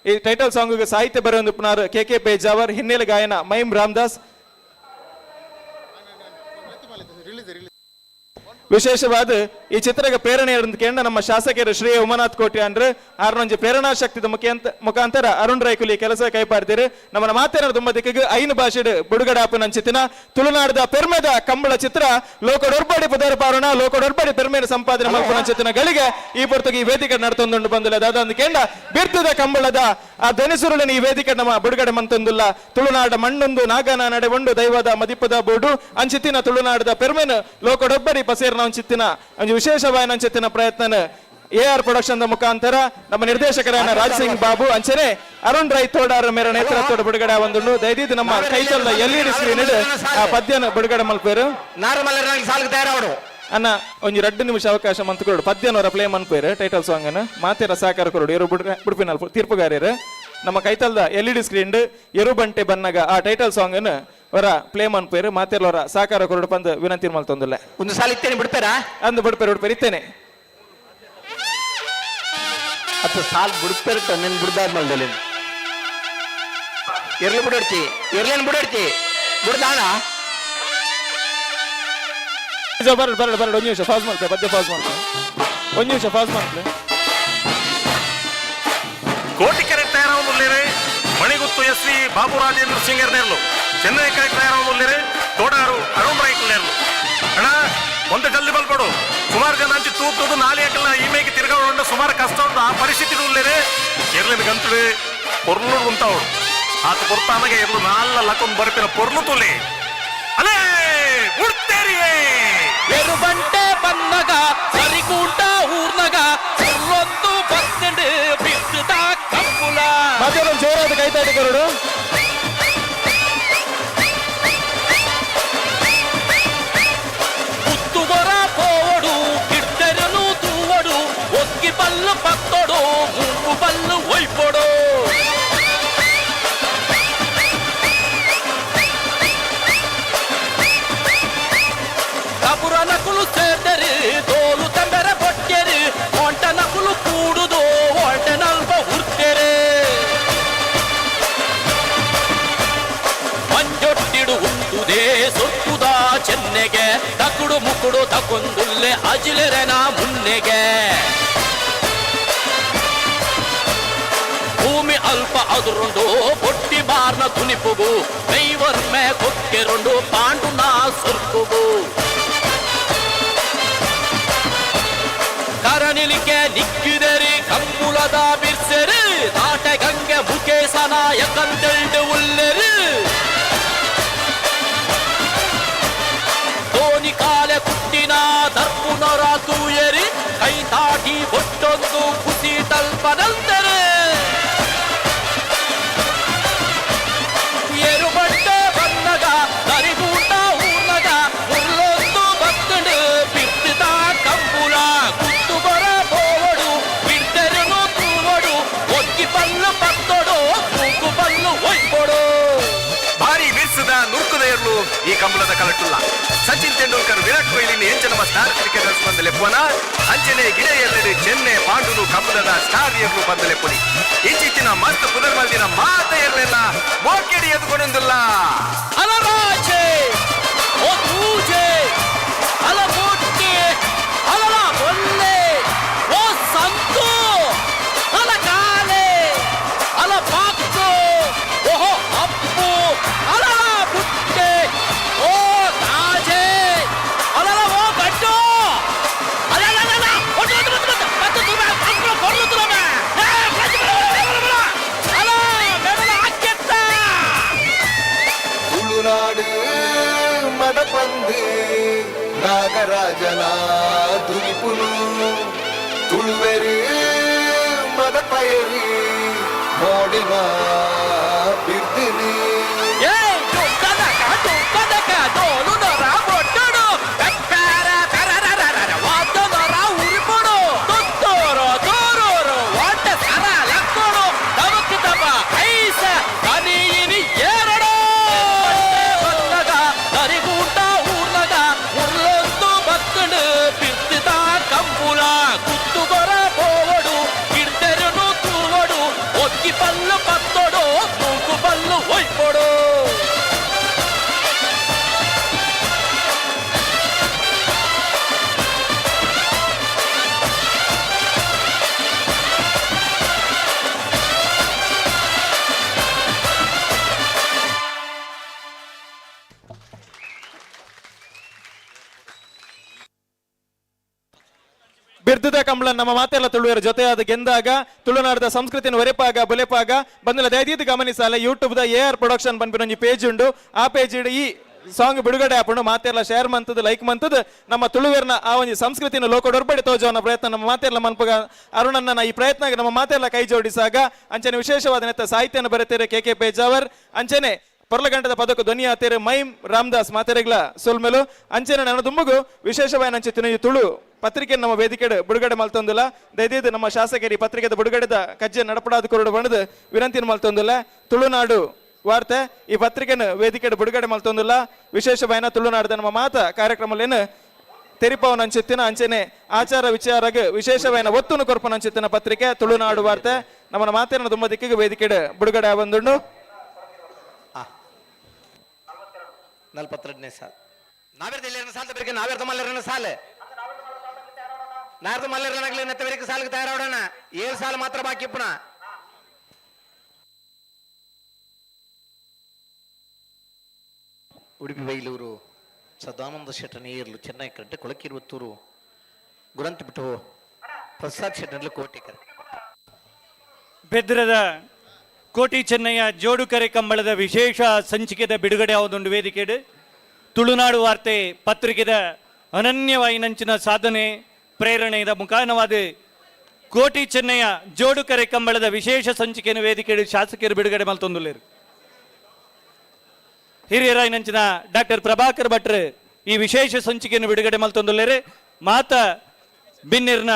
ಈ ಟೈಟಲ್ ಸಾಂಗ್ ಸಾಹಿತ್ಯ ಬರೆಯುವ ಕೆ ಕೆ ಪೇಜಾವರ್, ಹಿನ್ನೆಲೆ ಗಾಯನ ಮೈಮ್ ರಾಮದಾಸ್. ವಿಶೇಷವಾದ ಈ ಚಿತ್ರಕ್ಕೆ ಪ್ರೇರಣೆ ಕೇಂದ್ರ ನಮ್ಮ ಶಾಸಕರು ಶ್ರೀ ಉಮಾನಾಥ್ ಕೋಟಿ ಅಂದ್ರೆ ಆರ್ನೊಂಜಿ ಪ್ರೇರಣಾ ಶಕ್ತಿದ ಮುಖಾಂತರ ಅರುಣ್ ರೈಕುಲಿ ಕೆಲಸ ಕೈಪಾಡ್ತೀರಿ. ನಮ್ಮ ಮಾತೇನ ತುಂಬ ದಿಕ್ಕಿಗೆ 5 ಭಾಷೆಡ್ ಬುಡುಗಡೆ ಆಪುನಂಚಿತ್ತಿನ ತುಳುನಾಡದ ಪೆರ್ಮೆದ ಕಂಬಳ ಚಿತ್ರ ಲೋಕಡೊರ್ಬಡಿ ಪುದರ ಪಾರೋಣ ಲೋಕಡೊರ್ಬಡಿ ಪೆರ್ಮೆನ ಸಂಪಾದನೆ ಮಲ್ಪುನಂಚಿತ್ತಿನ ಗಳಿಗೆ ಈ ಪೊರ್ತುಗೆ ಈ ವೇದಿಕೆ ನಡ್ತೊಂದುಂಡು ಬಂದಿಲ್ಲ ದಾದ ಕೇಂದ್ರ ಬಿರ್ತದ ಕಂಬಳದ ಆ ಧನಿಸುರುಳಿನ ಈ ವೇದಿಕೆ ನಮ್ಮ ಬುಡುಗಡೆ ಮಂತೊಂದುಲ್ಲ. ತುಳುನಾಡ ಮಣ್ಣೊಂದು ನಾಗನ ನಡೆವಂಡು ದೈವದ ಮದಿಪದ ಬೋಡು ಅಂಚಿತ್ತಿನ ತುಳುನಾಡದ ಪೆರ್ಮೆನ ಲೋಕಡೊಬ್ಬರಿ ಪಸೇರ್ನ ಅಂಚಿತ್ತಿನ ಒಂಜಿ ವಿಶೇಷವಾದ ಅಂಚಿತ್ತಿನ ಪ್ರಯತ್ನ ಎ ಆರ್ ಪ್ರೊಡಕ್ಷನ್ ಮುಖಾಂತರ ನಮ್ಮ ನಿರ್ದೇಶಕರಾದ ರಾಜ್ ಸಿಂಗ್ ಬಾಬು ಅಂಚನೆ ಅರುಣ್ ರೈ ತೋಡಾರ್ ಮೇರ ನೇತೃತ್ವದ ಬಿಡುಗಡೆ ಒಂದುಂಡು. ದಯದಿದ್ದು ನಮ್ಮ ಕೈತಲ್ದ ಎಲ್ಇಡಿ ಸ್ಕ್ರೀನ್ ಆ ಪದ್ಯನ ಬಿಡುಗಡೆ ಮಲ್ಪೇರು ಅನ್ನ ಒಂಜಿ 2 ನಿಮಿಷ ಅವಕಾಶ ಮಂತ್ ಕೊರಡು ಪದ್ಯನವರ ಪ್ಲೇ ಮನ್ಪೇರು ಟೈಟಲ್ ಸಾಂಗ್ ಅನ್ನು ಮಾತೆರ ಸಹಕಾರ ಕೊರಡು ಎರು ಬುಡ್ಪಿನ ತೀರ್ಪುಗಾರ್ಯರು ನಮ್ಮ ಕೈತಲ್ದ ಎಲ್ಇಡಿ ಸ್ಕ್ರೀನ್ ಎರು ಬಂಟೆ ಬನ್ನಗ ಆ ಟೈಟಲ್ ಸಾಂಗ್ ಅನ್ನು ಅವರ ಪ್ಲೇ ಮನ್ಪೇರು ಮಾತೆಲ್ಲವರ ಸಹಕಾರ ಕೊರಡು ಬಂದು ವಿನಂತಿ ಮಲ್ತೊಂದಿಲ್ಲ. ಒಂದು ಸಾಲ ಇತ್ತೇನೆ ಬಿಡ್ತಾರಾ? ಅಂದು ಬಿಡ್ಪೇರು ಬಿಡ್ಪೇರು ಇತ್ತೇನೆ ಅತ್ತ ಸಾಲ್ ಬಿಡ್ಪೇರು ನಿನ್ ಬಿಡ್ದಾದ ಮಲ್ದಲ್ಲಿ ಎರ್ಲಿ ಬಿಡೋಡ್ತಿ ಎರ್ಲೇನ್ ಬಿಡೋಡ್ತಿ ಬಿಡ್ದಾಣ ಬರಡು ಬರಡು ಬರಡು ಒಂದು ನಿಮಿಷ ಪಾಸ್ ಮಾಡ್ತೆ ಪದ್ಯ ಪಾಸ್ ಮಾಡ್ತೆ ಒಂದು ನಿಮಿಷ ಪಾಸ್ ಮಾಡ್ತೆ. ಕೋಟಿಕೆರೆ ತಯಾರಾವೊಂದುಲ್ಲೇರೆ ಮಣಿಗುತ್ತು ಎಸ್ ವಿ ಬಾಬು ರಾಜೇಂದ್ರ ಸಿಂಗರ್ ನೇರ್ಲು, ಚೆನ್ನೈ ಕರೆ ತಯಾರಾವೊಂದುಲ್ಲೇರೆ ತೋಡಾರು ಅರುಣ್ ರೈ ನೇರ್ಲು. ಅಣ್ಣ ಒಂತೆ ಜಲ್ದಿ ಬಲ್ಪಡು. ಸುಮಾರು ಜನ ಅಂಚಿ ತೂತುದು ನಾಲಿ ಹಾಕಲ್ಲ ಈ ಮೇಗೆ ತಿರ್ಗಾವಣ ಸುಮಾರು ಕಷ್ಟ ಉಂಟು. ಆ ಪರಿಸ್ಥಿತಿ ಉಲ್ಲೇರೆ ಎರ್ಲಿನ ಗಂತುಡು ಪೊರ್ಲು ಉಂತಾವಡು ಆತ ಪೊರ್ತಾನಗೆ ಎರ್ಲು ನಾಲ್ಲ ಲಕ್ಕೊಂದು ಬರ್ಪಿನ ಪೊರ್ಲು ತುಲಿ ಅಲೇ ಉಡ್ತೇರಿಯೇ. ಎರುಬಂಟೆ ಬನ್ನಗ ಸರಿಕೂಟ ಊರ್ನಗ ಪೊರ್ಲೊಂದು ಬತ್ತಂಡು ಬಿತ್ತುದ ಕಂಬುಲ. ಮಧ್ಯಾಹ್ನ ಜೋರಾದ ಕೈತಾಟಿ ಕರುಡು. ಮುತ್ತುಗೊರ ಪೋವಡು ಕಿಡ್ತೆರನು ತೂವಡು ಒಕ್ಕಿ ಬಲ್ಲು ಪತ್ತೊಡು ಮೂಗು ಬಲ್ಲು ಒಯ್ಪೊಡು. ಕಬುರ ನಕುಲು ಸೇರ್ದರು ತೋಲು ತಂಬೆರ ಬೊಟ್ಟೆರು ಒಂಟ ನಕುಲು ಕೂಡುದು ಒಂಟೆ ನಲ್ಪ ಹುರ್ತೆರು. ಮಂಜೊಟ್ಟಿಡು ಉಂಟುದೇ ಸೊಕ್ಕುದ ಚೆನ್ನೆಗೆ ತಕುಡು ಮುಕುಡು ತಕೊಂದುಲ್ಲೆ ಅಜಿಲೆರೆನ ಮುನ್ನೆಗೆ. ಭೂಮಿ ಅಲ್ಪ ಅದುರುಂಡು ಬೊಟ್ಟಿ ಬಾರ್ನ ತುನಿಪುಗು ಮೈವರ್ಮೆ ಕೊಕ್ಕೆರುಂಡು ಪಾಂಡುನ ಸೊರ್ಕುಗು. ಕರನಿಲಿಕೆ ನಿಕ್ಕಿದೆರಿ ಕಂಬುಲದ ಬಿರ್ಸೆರು ತಾಟೆ ಗಂಗೆ ಮುಖೇಶನ ಯಕಂತೆಲ್ಡು ಉಲ್ಲೆರು. ದೋನಿ ಕಾಲೆ ಕುಟ್ಟಿನ ದರ್ಪುನರ ತೂಯರಿ ಕೈ ತಾಟಿ ಬೊಟ್ಟೊಂದು ಕುಸಿ ತಲ್ಪನಂತರು. ಎರುಬಟ್ಟೆ ಬನ್ನಗ ನರಿಗೂಟ ಊರ್ನಗ ಮುಳ್ಳೊಂದು ಬತ್ತಂಡು ಬಿತ್ತುದ ಕಂಬುಲ. ಗುತ್ತು ಬರ ಪೋವಡು ಬಿಡ್ತೆರನು ತೂವಡು ಒಕ್ಕಿ ಪಲ್ಲು ಪತ್ತೊಡು ಮೂಗು ಪಲ್ಲು ಒಯ್ಪೊಡು. ಭಾರಿ ಬಿರ್ಸದ ನುರ್ಕುದ ಎರ್ಲು ಈ ಕಂಬಳದ ಕಲಟುಲ್ಲ. ಸಚಿನ್ ತೆಂಡೂಲ್ಕರ್ ವಿರಾಟ್ ಕೊಹ್ಲಿ ಎಂಚ ನಮ್ಮ ಸ್ಟಾರ್ ಕ್ರಿಕೆಟರ್ಸ್ ಬಂದ ಲೆಪ್ಪುವನ ಅಂಚನೆ ಗಿಡ ಎರ್ಲೆಡು ಚೆನ್ನೆ ಪಾಂಡುನು ಕಂಬಳದ ಸ್ಟಾರ್ ಎರ್ಲು ಬಂದ ಲೆಪ್ಪುನಿ. ಇಂಚಿತ್ತಿನ ಮಸ್ತ್ ಪುನರ್ಮಲ್ದಿನ ಮಾತ ಎರ್ಲೆಲ್ಲ ಮೋಕೆಡಿ ಎದುಕೊಂಡೊಂದುಲ್ಲ. ಅಲರಾಜೆ ಓ ತೂಜೆ ಅಲ ಬೊಟ್ಟೆ ಅಲಲ ಬೊಲ್ಲೆ ಓ ಸಂತು ಅಲ ಕಾಲೆ ಅಲ ಪಾಕ್ತು ಓಹೋ ಅಪ್ಪು ಅಲಲ ಬುಟ್ಟೆ ಓ ತಾಜೆ ಅಲಲ ಓ ಗಡ್ಡು ಅಲಲಲಲ ಒಟ್ಟು ಒಟ್ಟು ಒಟ್ಟು ಒಟ್ಟು ಮತ್ತು ತುಮ ಅಂಕುಲ ಕೊರ್ಲು ತುಮ ಏ ಪ್ರತಿ ಅಲ ಬೆಡಲ ಅಕ್ಕೆತ್ತ. ತುಳುನಾಡು ಮದಪಂದು ನಾಗರಾಜನ ತುಳಿಪುನು ತುಳುವೆರು ಮದಪಯರು ಮೋಡಿನ ಬಿರ್ದಿನಿ. ಏ ಡುಕ್ಕದಕ ಡುಕ್ಕದಕ ಡೋಲು ನೊರ ಬೊಟ್ಟಡು ಪೆಪ್ಪೆರ ಪೆರರರರರ ವಾದನೊರ ಉರಿಪೊಡು ತುತ್ತೂರು ತೂರೂರು ವಾಟ ಸರ ಲಕ್ಕೊಡು ತಮಕ್ ತಮ ಐಸ ತನಿಯಿನಿ ಏರಡು. ಬನ್ನಗ ನರಿಗೂಟ ಊರ್ನಗ ಉರ್ಲೊಂದು ಬತ್ತಂಡು ಬಿತ್ತುದ ಕಂಬುಲ. ಗುತ್ತುಗೊರ ಪೋವಡು ಗಿಡ್ತೆರನು ತೂವಡು ಒಕ್ಕಿ ಪಲ್ಲು ಪತ್ತೊಡು ಮೂಗು ಪಲ್ಲು ಒಯ್ಪೊಡು. ಬಿರ್ದುದ ಕಂಬಳ ನಮ್ಮ ಮಾತೆಲ್ಲ ತುಳುವರ ಜೊತೆಯಾದ ಗೆಂದಾಗ ತುಳುನಾಡದ ಸಂಸ್ಕೃತಿನ ಒರೆಪಾಗ ಬುಲೆಪಾಗ ಬಂದಲ ದಯದೀದ್ ಗಮನಿಸಾಲ YouTube the A R production ಪನ್ಪಿನ ಒಂಜಿ ಪೇಜ್ ಉಂಡು. ಆ ಪೇಜ್ ಈ ಸಾಂಗ್ ಬಿಡುಗಡೆ ಆಪುಂಡು. ಮಾತೆಲ್ಲ ಶೇರ್ ಮಂತದ ಲೈಕ್ ಮಂತದ ನಮ್ಮ ತುಳುವೆರ್ನ ಆ ಒಂಜಿ ಸಂಸ್ಕೃತಿನ ಲೋಕಡೊರ್ಬಡೆ ತೋಜವನ ಪ್ರಯತ್ನ ನಮ್ಮ ಮಾತೆಲ್ಲ ಮನ್ಪುಗ ಅರುಣನ್ನ ಈ ಪ್ರಯತ್ನ ನಮ್ಮ ಮಾತೆಲ್ಲ ಕೈ ಜೋಡಿಸಾಗ. ಅಂಚನೆ ವಿಶೇಷವಾದ ನೆತ್ತ ಸಾಹಿತ್ಯನ ಬರೆತೇರೆ ಕೆ ಕೆ ಪೇಜಾವರ್, ಅಂಚನೆ ಪೊರ್ಲಗಂಟದ ಪದಕು ಧ್ವನಿ ಆತೇರು ಮೈಮ್ ರಾಮದಾಸ್ ಮಾತೆರೆಗ್ಲ ಸೊಲ್ಮೆಲು. ಅಂಚನೆ ನನ್ನ ದುಂಬುಗು ವಿಶೇಷವಾದ ನಂಚೆ ತುಳು ಪತ್ರಿಕೆ ನಮ್ಮ ವೇದಿಕೆ ಬಿಡುಗಡೆ ಮಲ್ತೊಂದುಲ್ಲ. ದಯದೀದು ನಮ್ಮ ಶಾಸಕರಿ ಪತ್ರಿಕೆದ ಬಿಡುಗಡೆದ ಕಜ್ಜೆ ನಡಪಡಾದ ಕೊರಡು ಬಣದು ವಿನಂತಿನ ಮಲ್ತೊಂದುಲ್ಲ. ತುಳುನಾಡು ವಾರ್ತೆ ಈ ಪತ್ರಿಕೆನ ವೇದಿಕೆ ಬಿಡುಗಡೆ ಮಲ್ತೊಂದುಲ್ಲ. ವಿಶೇಷ ಬಯನ ತುಳುನಾಡದ ನಮ್ಮ ಮಾತ ಕಾರ್ಯಕ್ರಮಲೇನು ತೆರಿಪವನ ಅಂಚೆತ್ತಿನ ಅಂಚೆನೆ ಆಚಾರ ವಿಚಾರಗ ವಿಶೇಷವಾದ ಒತ್ತುನು ಕೊರ್ಪನ ಅಂಚೆತ್ತಿನ ಪತ್ರಿಕೆ ತುಳುನಾಡು ವಾರ್ತೆ ನಮ್ಮನ ಮಾತಿನ ತುಂಬ ದಿಕ್ಕಿಗೆ ವೇದಿಕೆ ಬಿಡುಗಡೆ ಬಂದುಂಡು. 42ನೇ ಸಾಲ್ ನಾವೇರ್ದ ಎಲ್ಲೇರನ ಸಾಲ್ ತಬರಿಗೆ ನಾವೇರ್ದ ಮಲ್ಲರನ ಸಾಲ್ ನಾರ್ದ ಮಲ್ಲರನಾಗ್ಲಿ ನೆತ್ತವರಿಗೆ ಸಾಲಿಗೆ ತಯಾರಾಡೋಣ. 7 ಸಾಲ ಮಾತ್ರ ಬಾಕಿ ಪುನಃ. ಉಡುಪಿ ಬೈಲೂರು Sadananda ಶೆಟ್ಟರ್ ಚೆನ್ನೈ ಕರೆಟ್ ಕೊಳಕಿರುವತ್ತೂರು ಗುರಂತ ಬಿಟ್ಟು ಪ್ರಸಾದ್ ಶೆಟ್ಟರ್ಲು ಕೋಟಿ ಕರೆಟ್. ಬೆದ್ರದ ಕೋಟಿ ಚೆನ್ನಯ್ಯ ಜೋಡುಕರೆ ಕಂಬಳದ ವಿಶೇಷ ಸಂಚಿಕೆದ ಬಿಡುಗಡೆ ಆವದೊಂದು ವೇದಿಕೆಡು ತುಳುನಾಡು ವಾರ್ತೆ ಪತ್ರಿಕೆದ ಅನನ್ಯವಾಯಿನಂಚಿನ ಸಾಧನೆ ಪ್ರೇರಣೆಯ ಮುಖಾನವಾದ ಕೋಟಿ ಚೆನ್ನಯ್ಯ ಜೋಡುಕರೆ ಕಂಬಳದ ವಿಶೇಷ ಸಂಚಿಕೆಯನ್ನು ವೇದಿಕೆಡು ಶಾಸಕರು ಬಿಡುಗಡೆ ಮಲ್ತೊಂದುಲ್ಲೇರು. ಹಿರಿಯರಾಯಿನಂಚಿನ ಡಾಕ್ಟರ್ ಪ್ರಭಾಕರ್ ಭಟ್ರು ಈ ವಿಶೇಷ ಸಂಚಿಕೆಯನ್ನು ಬಿಡುಗಡೆ ಮಲ್ತೊಂದುಲ್ಲೇರು. ಮಾತ ಬಿನ್ನಿರ್ನ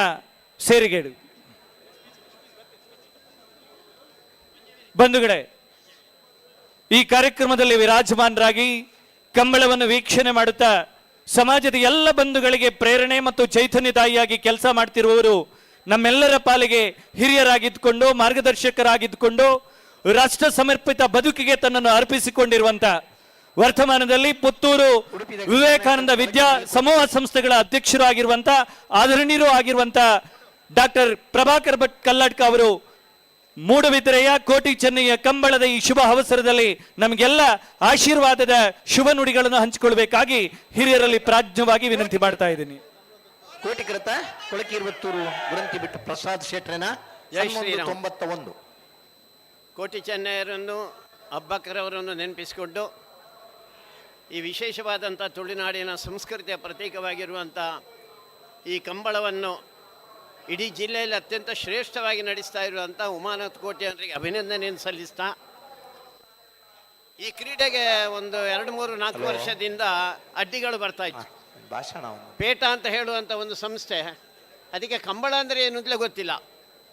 ಸೇರಿಗೇಡು. ಬಂಧುಗಳೇ, ಈ ಕಾರ್ಯಕ್ರಮದಲ್ಲಿ ವಿರಾಜಮಾನರಾಗಿ ಕಂಬಳವನ್ನು ವೀಕ್ಷಣೆ ಮಾಡುತ್ತಾ ಸಮಾಜದ ಎಲ್ಲ ಬಂಧುಗಳಿಗೆ ಪ್ರೇರಣೆ ಮತ್ತು ಚೈತನ್ಯದಾಯಿಯಾಗಿ ಕೆಲಸ ಮಾಡ್ತಿರುವವರು ನಮ್ಮೆಲ್ಲರ ಪಾಲಿಗೆ ಹಿರಿಯರಾಗಿದ್ದುಕೊಂಡು ಮಾರ್ಗದರ್ಶಕರಾಗಿದ್ದುಕೊಂಡು ರಾಷ್ಟ್ರ ಸಮರ್ಪಿತ ಬದುಕಿಗೆ ತನ್ನನ್ನು ಅರ್ಪಿಸಿಕೊಂಡಿರುವಂತ ವರ್ತಮಾನದಲ್ಲಿ ಪುತ್ತೂರು ವಿವೇಕಾನಂದ ವಿದ್ಯಾ ಸಮೂಹ ಸಂಸ್ಥೆಗಳ ಅಧ್ಯಕ್ಷರು ಆಗಿರುವಂತ ಆದರಣೀಯರು ಆಗಿರುವಂತ ಡಾಕ್ಟರ್ ಪ್ರಭಾಕರ್ ಭಟ್ ಕಲ್ಲಡ್ಕ ಅವರು ಮೂಡುಬಿದಿರೆಯ ಕೋಟಿ ಚೆನ್ನಯ್ಯ ಕಂಬಳದ ಈ ಶುಭ ಅವಸರದಲ್ಲಿ ನಮಗೆಲ್ಲ ಆಶೀರ್ವಾದದ ಶುಭ ನುಡಿಗಳನ್ನು ಹಂಚಿಕೊಳ್ಬೇಕಾಗಿ ಹಿರಿಯರಲ್ಲಿ ಪ್ರಾಜ್ಞವಾಗಿ ವಿನಂತಿ ಮಾಡ್ತಾ ಇದ್ದೀನಿ. ಕೋಟಿ ಕೃತ ಕೊಳಕಿರುವತ್ತೂರು ಗುರಂತಿ ಬಿಟ್ಟು ಪ್ರಸಾದ್ ಶೆಟ್ಟರನ ಜೈ ಶ್ರೀರಾಮ್. 91. ಕೋಟಿ ಚೆನ್ನಯ್ಯರನ್ನು ಅಬ್ಬಕ್ಕರವರನ್ನು ನೆನಪಿಸಿಕೊಂಡು ಈ ವಿಶೇಷವಾದಂಥ ತುಳುನಾಡಿನ ಸಂಸ್ಕೃತಿಯ ಪ್ರತೀಕವಾಗಿರುವಂಥ ಈ ಕಂಬಳವನ್ನು ಇಡೀ ಜಿಲ್ಲೆಯಲ್ಲಿ ಅತ್ಯಂತ ಶ್ರೇಷ್ಠವಾಗಿ ನಡೆಸ್ತಾ ಇರುವಂಥ ಉಮಾನಾಥ್ ಕೋಟಿ ಅವರಿಗೆ ಅಭಿನಂದನೆಯನ್ನು ಸಲ್ಲಿಸ್ತಾ, ಈ ಕ್ರೀಡೆಗೆ ಒಂದು 2, 3, 4 ವರ್ಷದಿಂದ ಅಡ್ಡಿಗಳು ಬರ್ತಾ ಇತ್ತು. ಭಾಷಣ ಪೇಟ ಅಂತ ಹೇಳುವಂಥ ಒಂದು ಸಂಸ್ಥೆ, ಅದಕ್ಕೆ ಕಂಬಳ ಅಂದರೆ ಏನು ಅಂತಲೇ ಗೊತ್ತಿಲ್ಲ.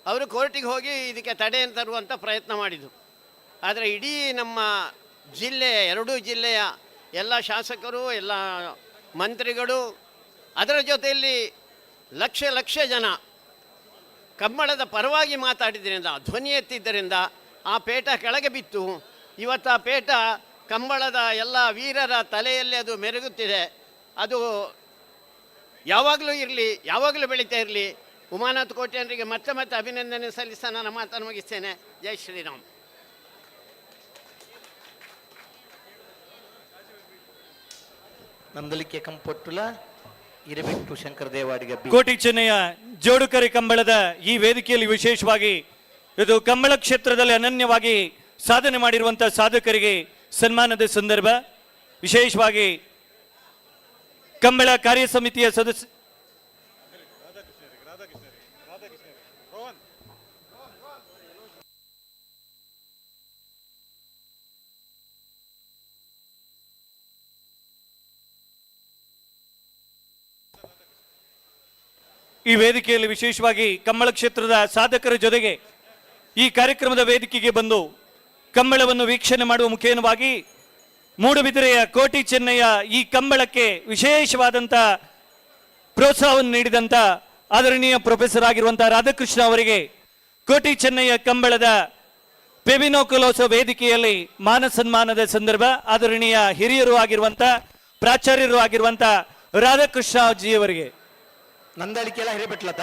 ಅವರು ಕೋರ್ಟಿಗೆ ಹೋಗಿ ಇದಕ್ಕೆ ತಡೆಯನ್ನು ತರುವಂಥ ಪ್ರಯತ್ನ ಮಾಡಿದರು. ಆದರೆ ಇಡೀ ನಮ್ಮ ಜಿಲ್ಲೆ, 2 ಜಿಲ್ಲೆಯ ಎಲ್ಲ ಶಾಸಕರು, ಎಲ್ಲ ಮಂತ್ರಿಗಳು, ಅದರ ಜೊತೆಯಲ್ಲಿ ಲಕ್ಷ ಲಕ್ಷ ಜನ ಕಂಬಳದ ಪರವಾಗಿ ಮಾತಾಡಿದ್ರಿಂದ, ಧ್ವನಿ ಎತ್ತಿದ್ದರಿಂದ ಆ ಪೇಟ ಕೆಳಗೆ ಬಿತ್ತು. ಇವತ್ತು ಆ ಪೇಟ ಕಂಬಳದ ಎಲ್ಲ ವೀರರ ತಲೆಯಲ್ಲಿ ಅದು ಮೆರುಗುತ್ತಿದೆ. ಅದು ಯಾವಾಗಲೂ ಇರಲಿ, ಯಾವಾಗಲೂ ಬೆಳೀತಾ ಇರಲಿ. ಉಮಾನಾಥ್ ಕೋಟ್ಯಾನ್ರಿಗೆ ಮತ್ತೆ ಮತ್ತೆ ಅಭಿನಂದನೆ ಸಲ್ಲಿಸ್ತಾ ನನ್ನ ಮಾತನ್ನು ಮುಗಿಸ್ತೇನೆ. ಜೈ ಶ್ರೀರಾಮ್. ನಂದಲಿಕೆ ಕಂಪೊಟ್ಟುಲ ಇರಬಿಟ್ಟು ಶಂಕರ ದೇವಾಡಿಗ ಬಿ. ಕೋಟಿ ಚೆನ್ನಯ್ಯ ಜೋಡುಕರೆ ಕಂಬಳದ ಈ ವೇದಿಕೆಯಲ್ಲಿ ವಿಶೇಷವಾಗಿ ಇದು ಕಂಬಳ ಕ್ಷೇತ್ರದಲ್ಲಿ ಅನನ್ಯವಾಗಿ ಸಾಧನೆ ಮಾಡಿರುವಂತಹ ಸಾಧಕರಿಗೆ ಸನ್ಮಾನದ ಸಂದರ್ಭ. ವಿಶೇಷವಾಗಿ ಕಂಬಳ ಕಾರ್ಯ ಸಮಿತಿಯ ಸದಸ್ಯ ಈ ವೇದಿಕೆಯಲ್ಲಿ ವಿಶೇಷವಾಗಿ ಕಂಬಳ ಕ್ಷೇತ್ರದ ಸಾಧಕರ ಜೊತೆಗೆ ಈ ಕಾರ್ಯಕ್ರಮದ ವೇದಿಕೆಗೆ ಬಂದು ಕಂಬಳವನ್ನು ವೀಕ್ಷಣೆ ಮಾಡುವ ಮುಖೇನವಾಗಿ ಮೂಡುಬಿದಿರೆಯ ಕೋಟಿ ಚೆನ್ನಯ್ಯ ಈ ಕಂಬಳಕ್ಕೆ ವಿಶೇಷವಾದಂಥ ಪ್ರೋತ್ಸಾಹವನ್ನು ನೀಡಿದಂಥ ಆದರಣೀಯ ಪ್ರೊಫೆಸರ್ ಆಗಿರುವಂಥ ರಾಧಾಕೃಷ್ಣ ಅವರಿಗೆ ಕೋಟಿ ಚೆನ್ನಯ್ಯ ಕಂಬಳದ ಪೆಬಿನೋಕುಲೋತ್ಸವ ವೇದಿಕೆಯಲ್ಲಿ ಮಾನ ಸನ್ಮಾನದ ಸಂದರ್ಭ ಆದರಣೀಯ ಹಿರಿಯರು ಆಗಿರುವಂಥ ಪ್ರಾಚಾರ್ಯರು ಆಗಿರುವಂಥ ರಾಧಾಕೃಷ್ಣ ಜಿಯವರಿಗೆ. ನಂದಳಿಕೆಲ್ಲ ಹಿರೇಬೆಟ್ಲತ.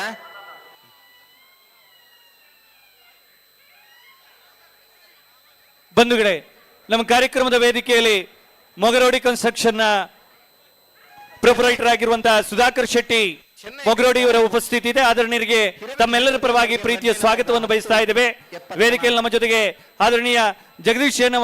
ಬಂಧುಗಳೇ, ನಮ್ಮ ಕಾರ್ಯಕ್ರಮದ ವೇದಿಕೆಯಲ್ಲಿ ಮೊಗರೋಡಿ ಕನ್ಸ್ಟ್ರಕ್ಷನ್ ನ ಪ್ರೊಪರೈಟರ್ ಆಗಿರುವಂತಹ ಸುಧಾಕರ್ ಶೆಟ್ಟಿ ಮೊಗರೋಡಿಯವರ ಉಪಸ್ಥಿತಿ ಇದೆ. ಆದರಣೀಯರಿಗೆ ತಮ್ಮೆಲ್ಲರ ಪರವಾಗಿ ಪ್ರೀತಿಯ ಸ್ವಾಗತವನ್ನು ಬಯಸ್ತಾ ಇದ್ದೇವೆ. ವೇದಿಕೆಯಲ್ಲಿ ನಮ್ಮ ಜೊತೆಗೆ ಆದರಣೀಯ ಜಗದೀಶ್ ಶೇನವ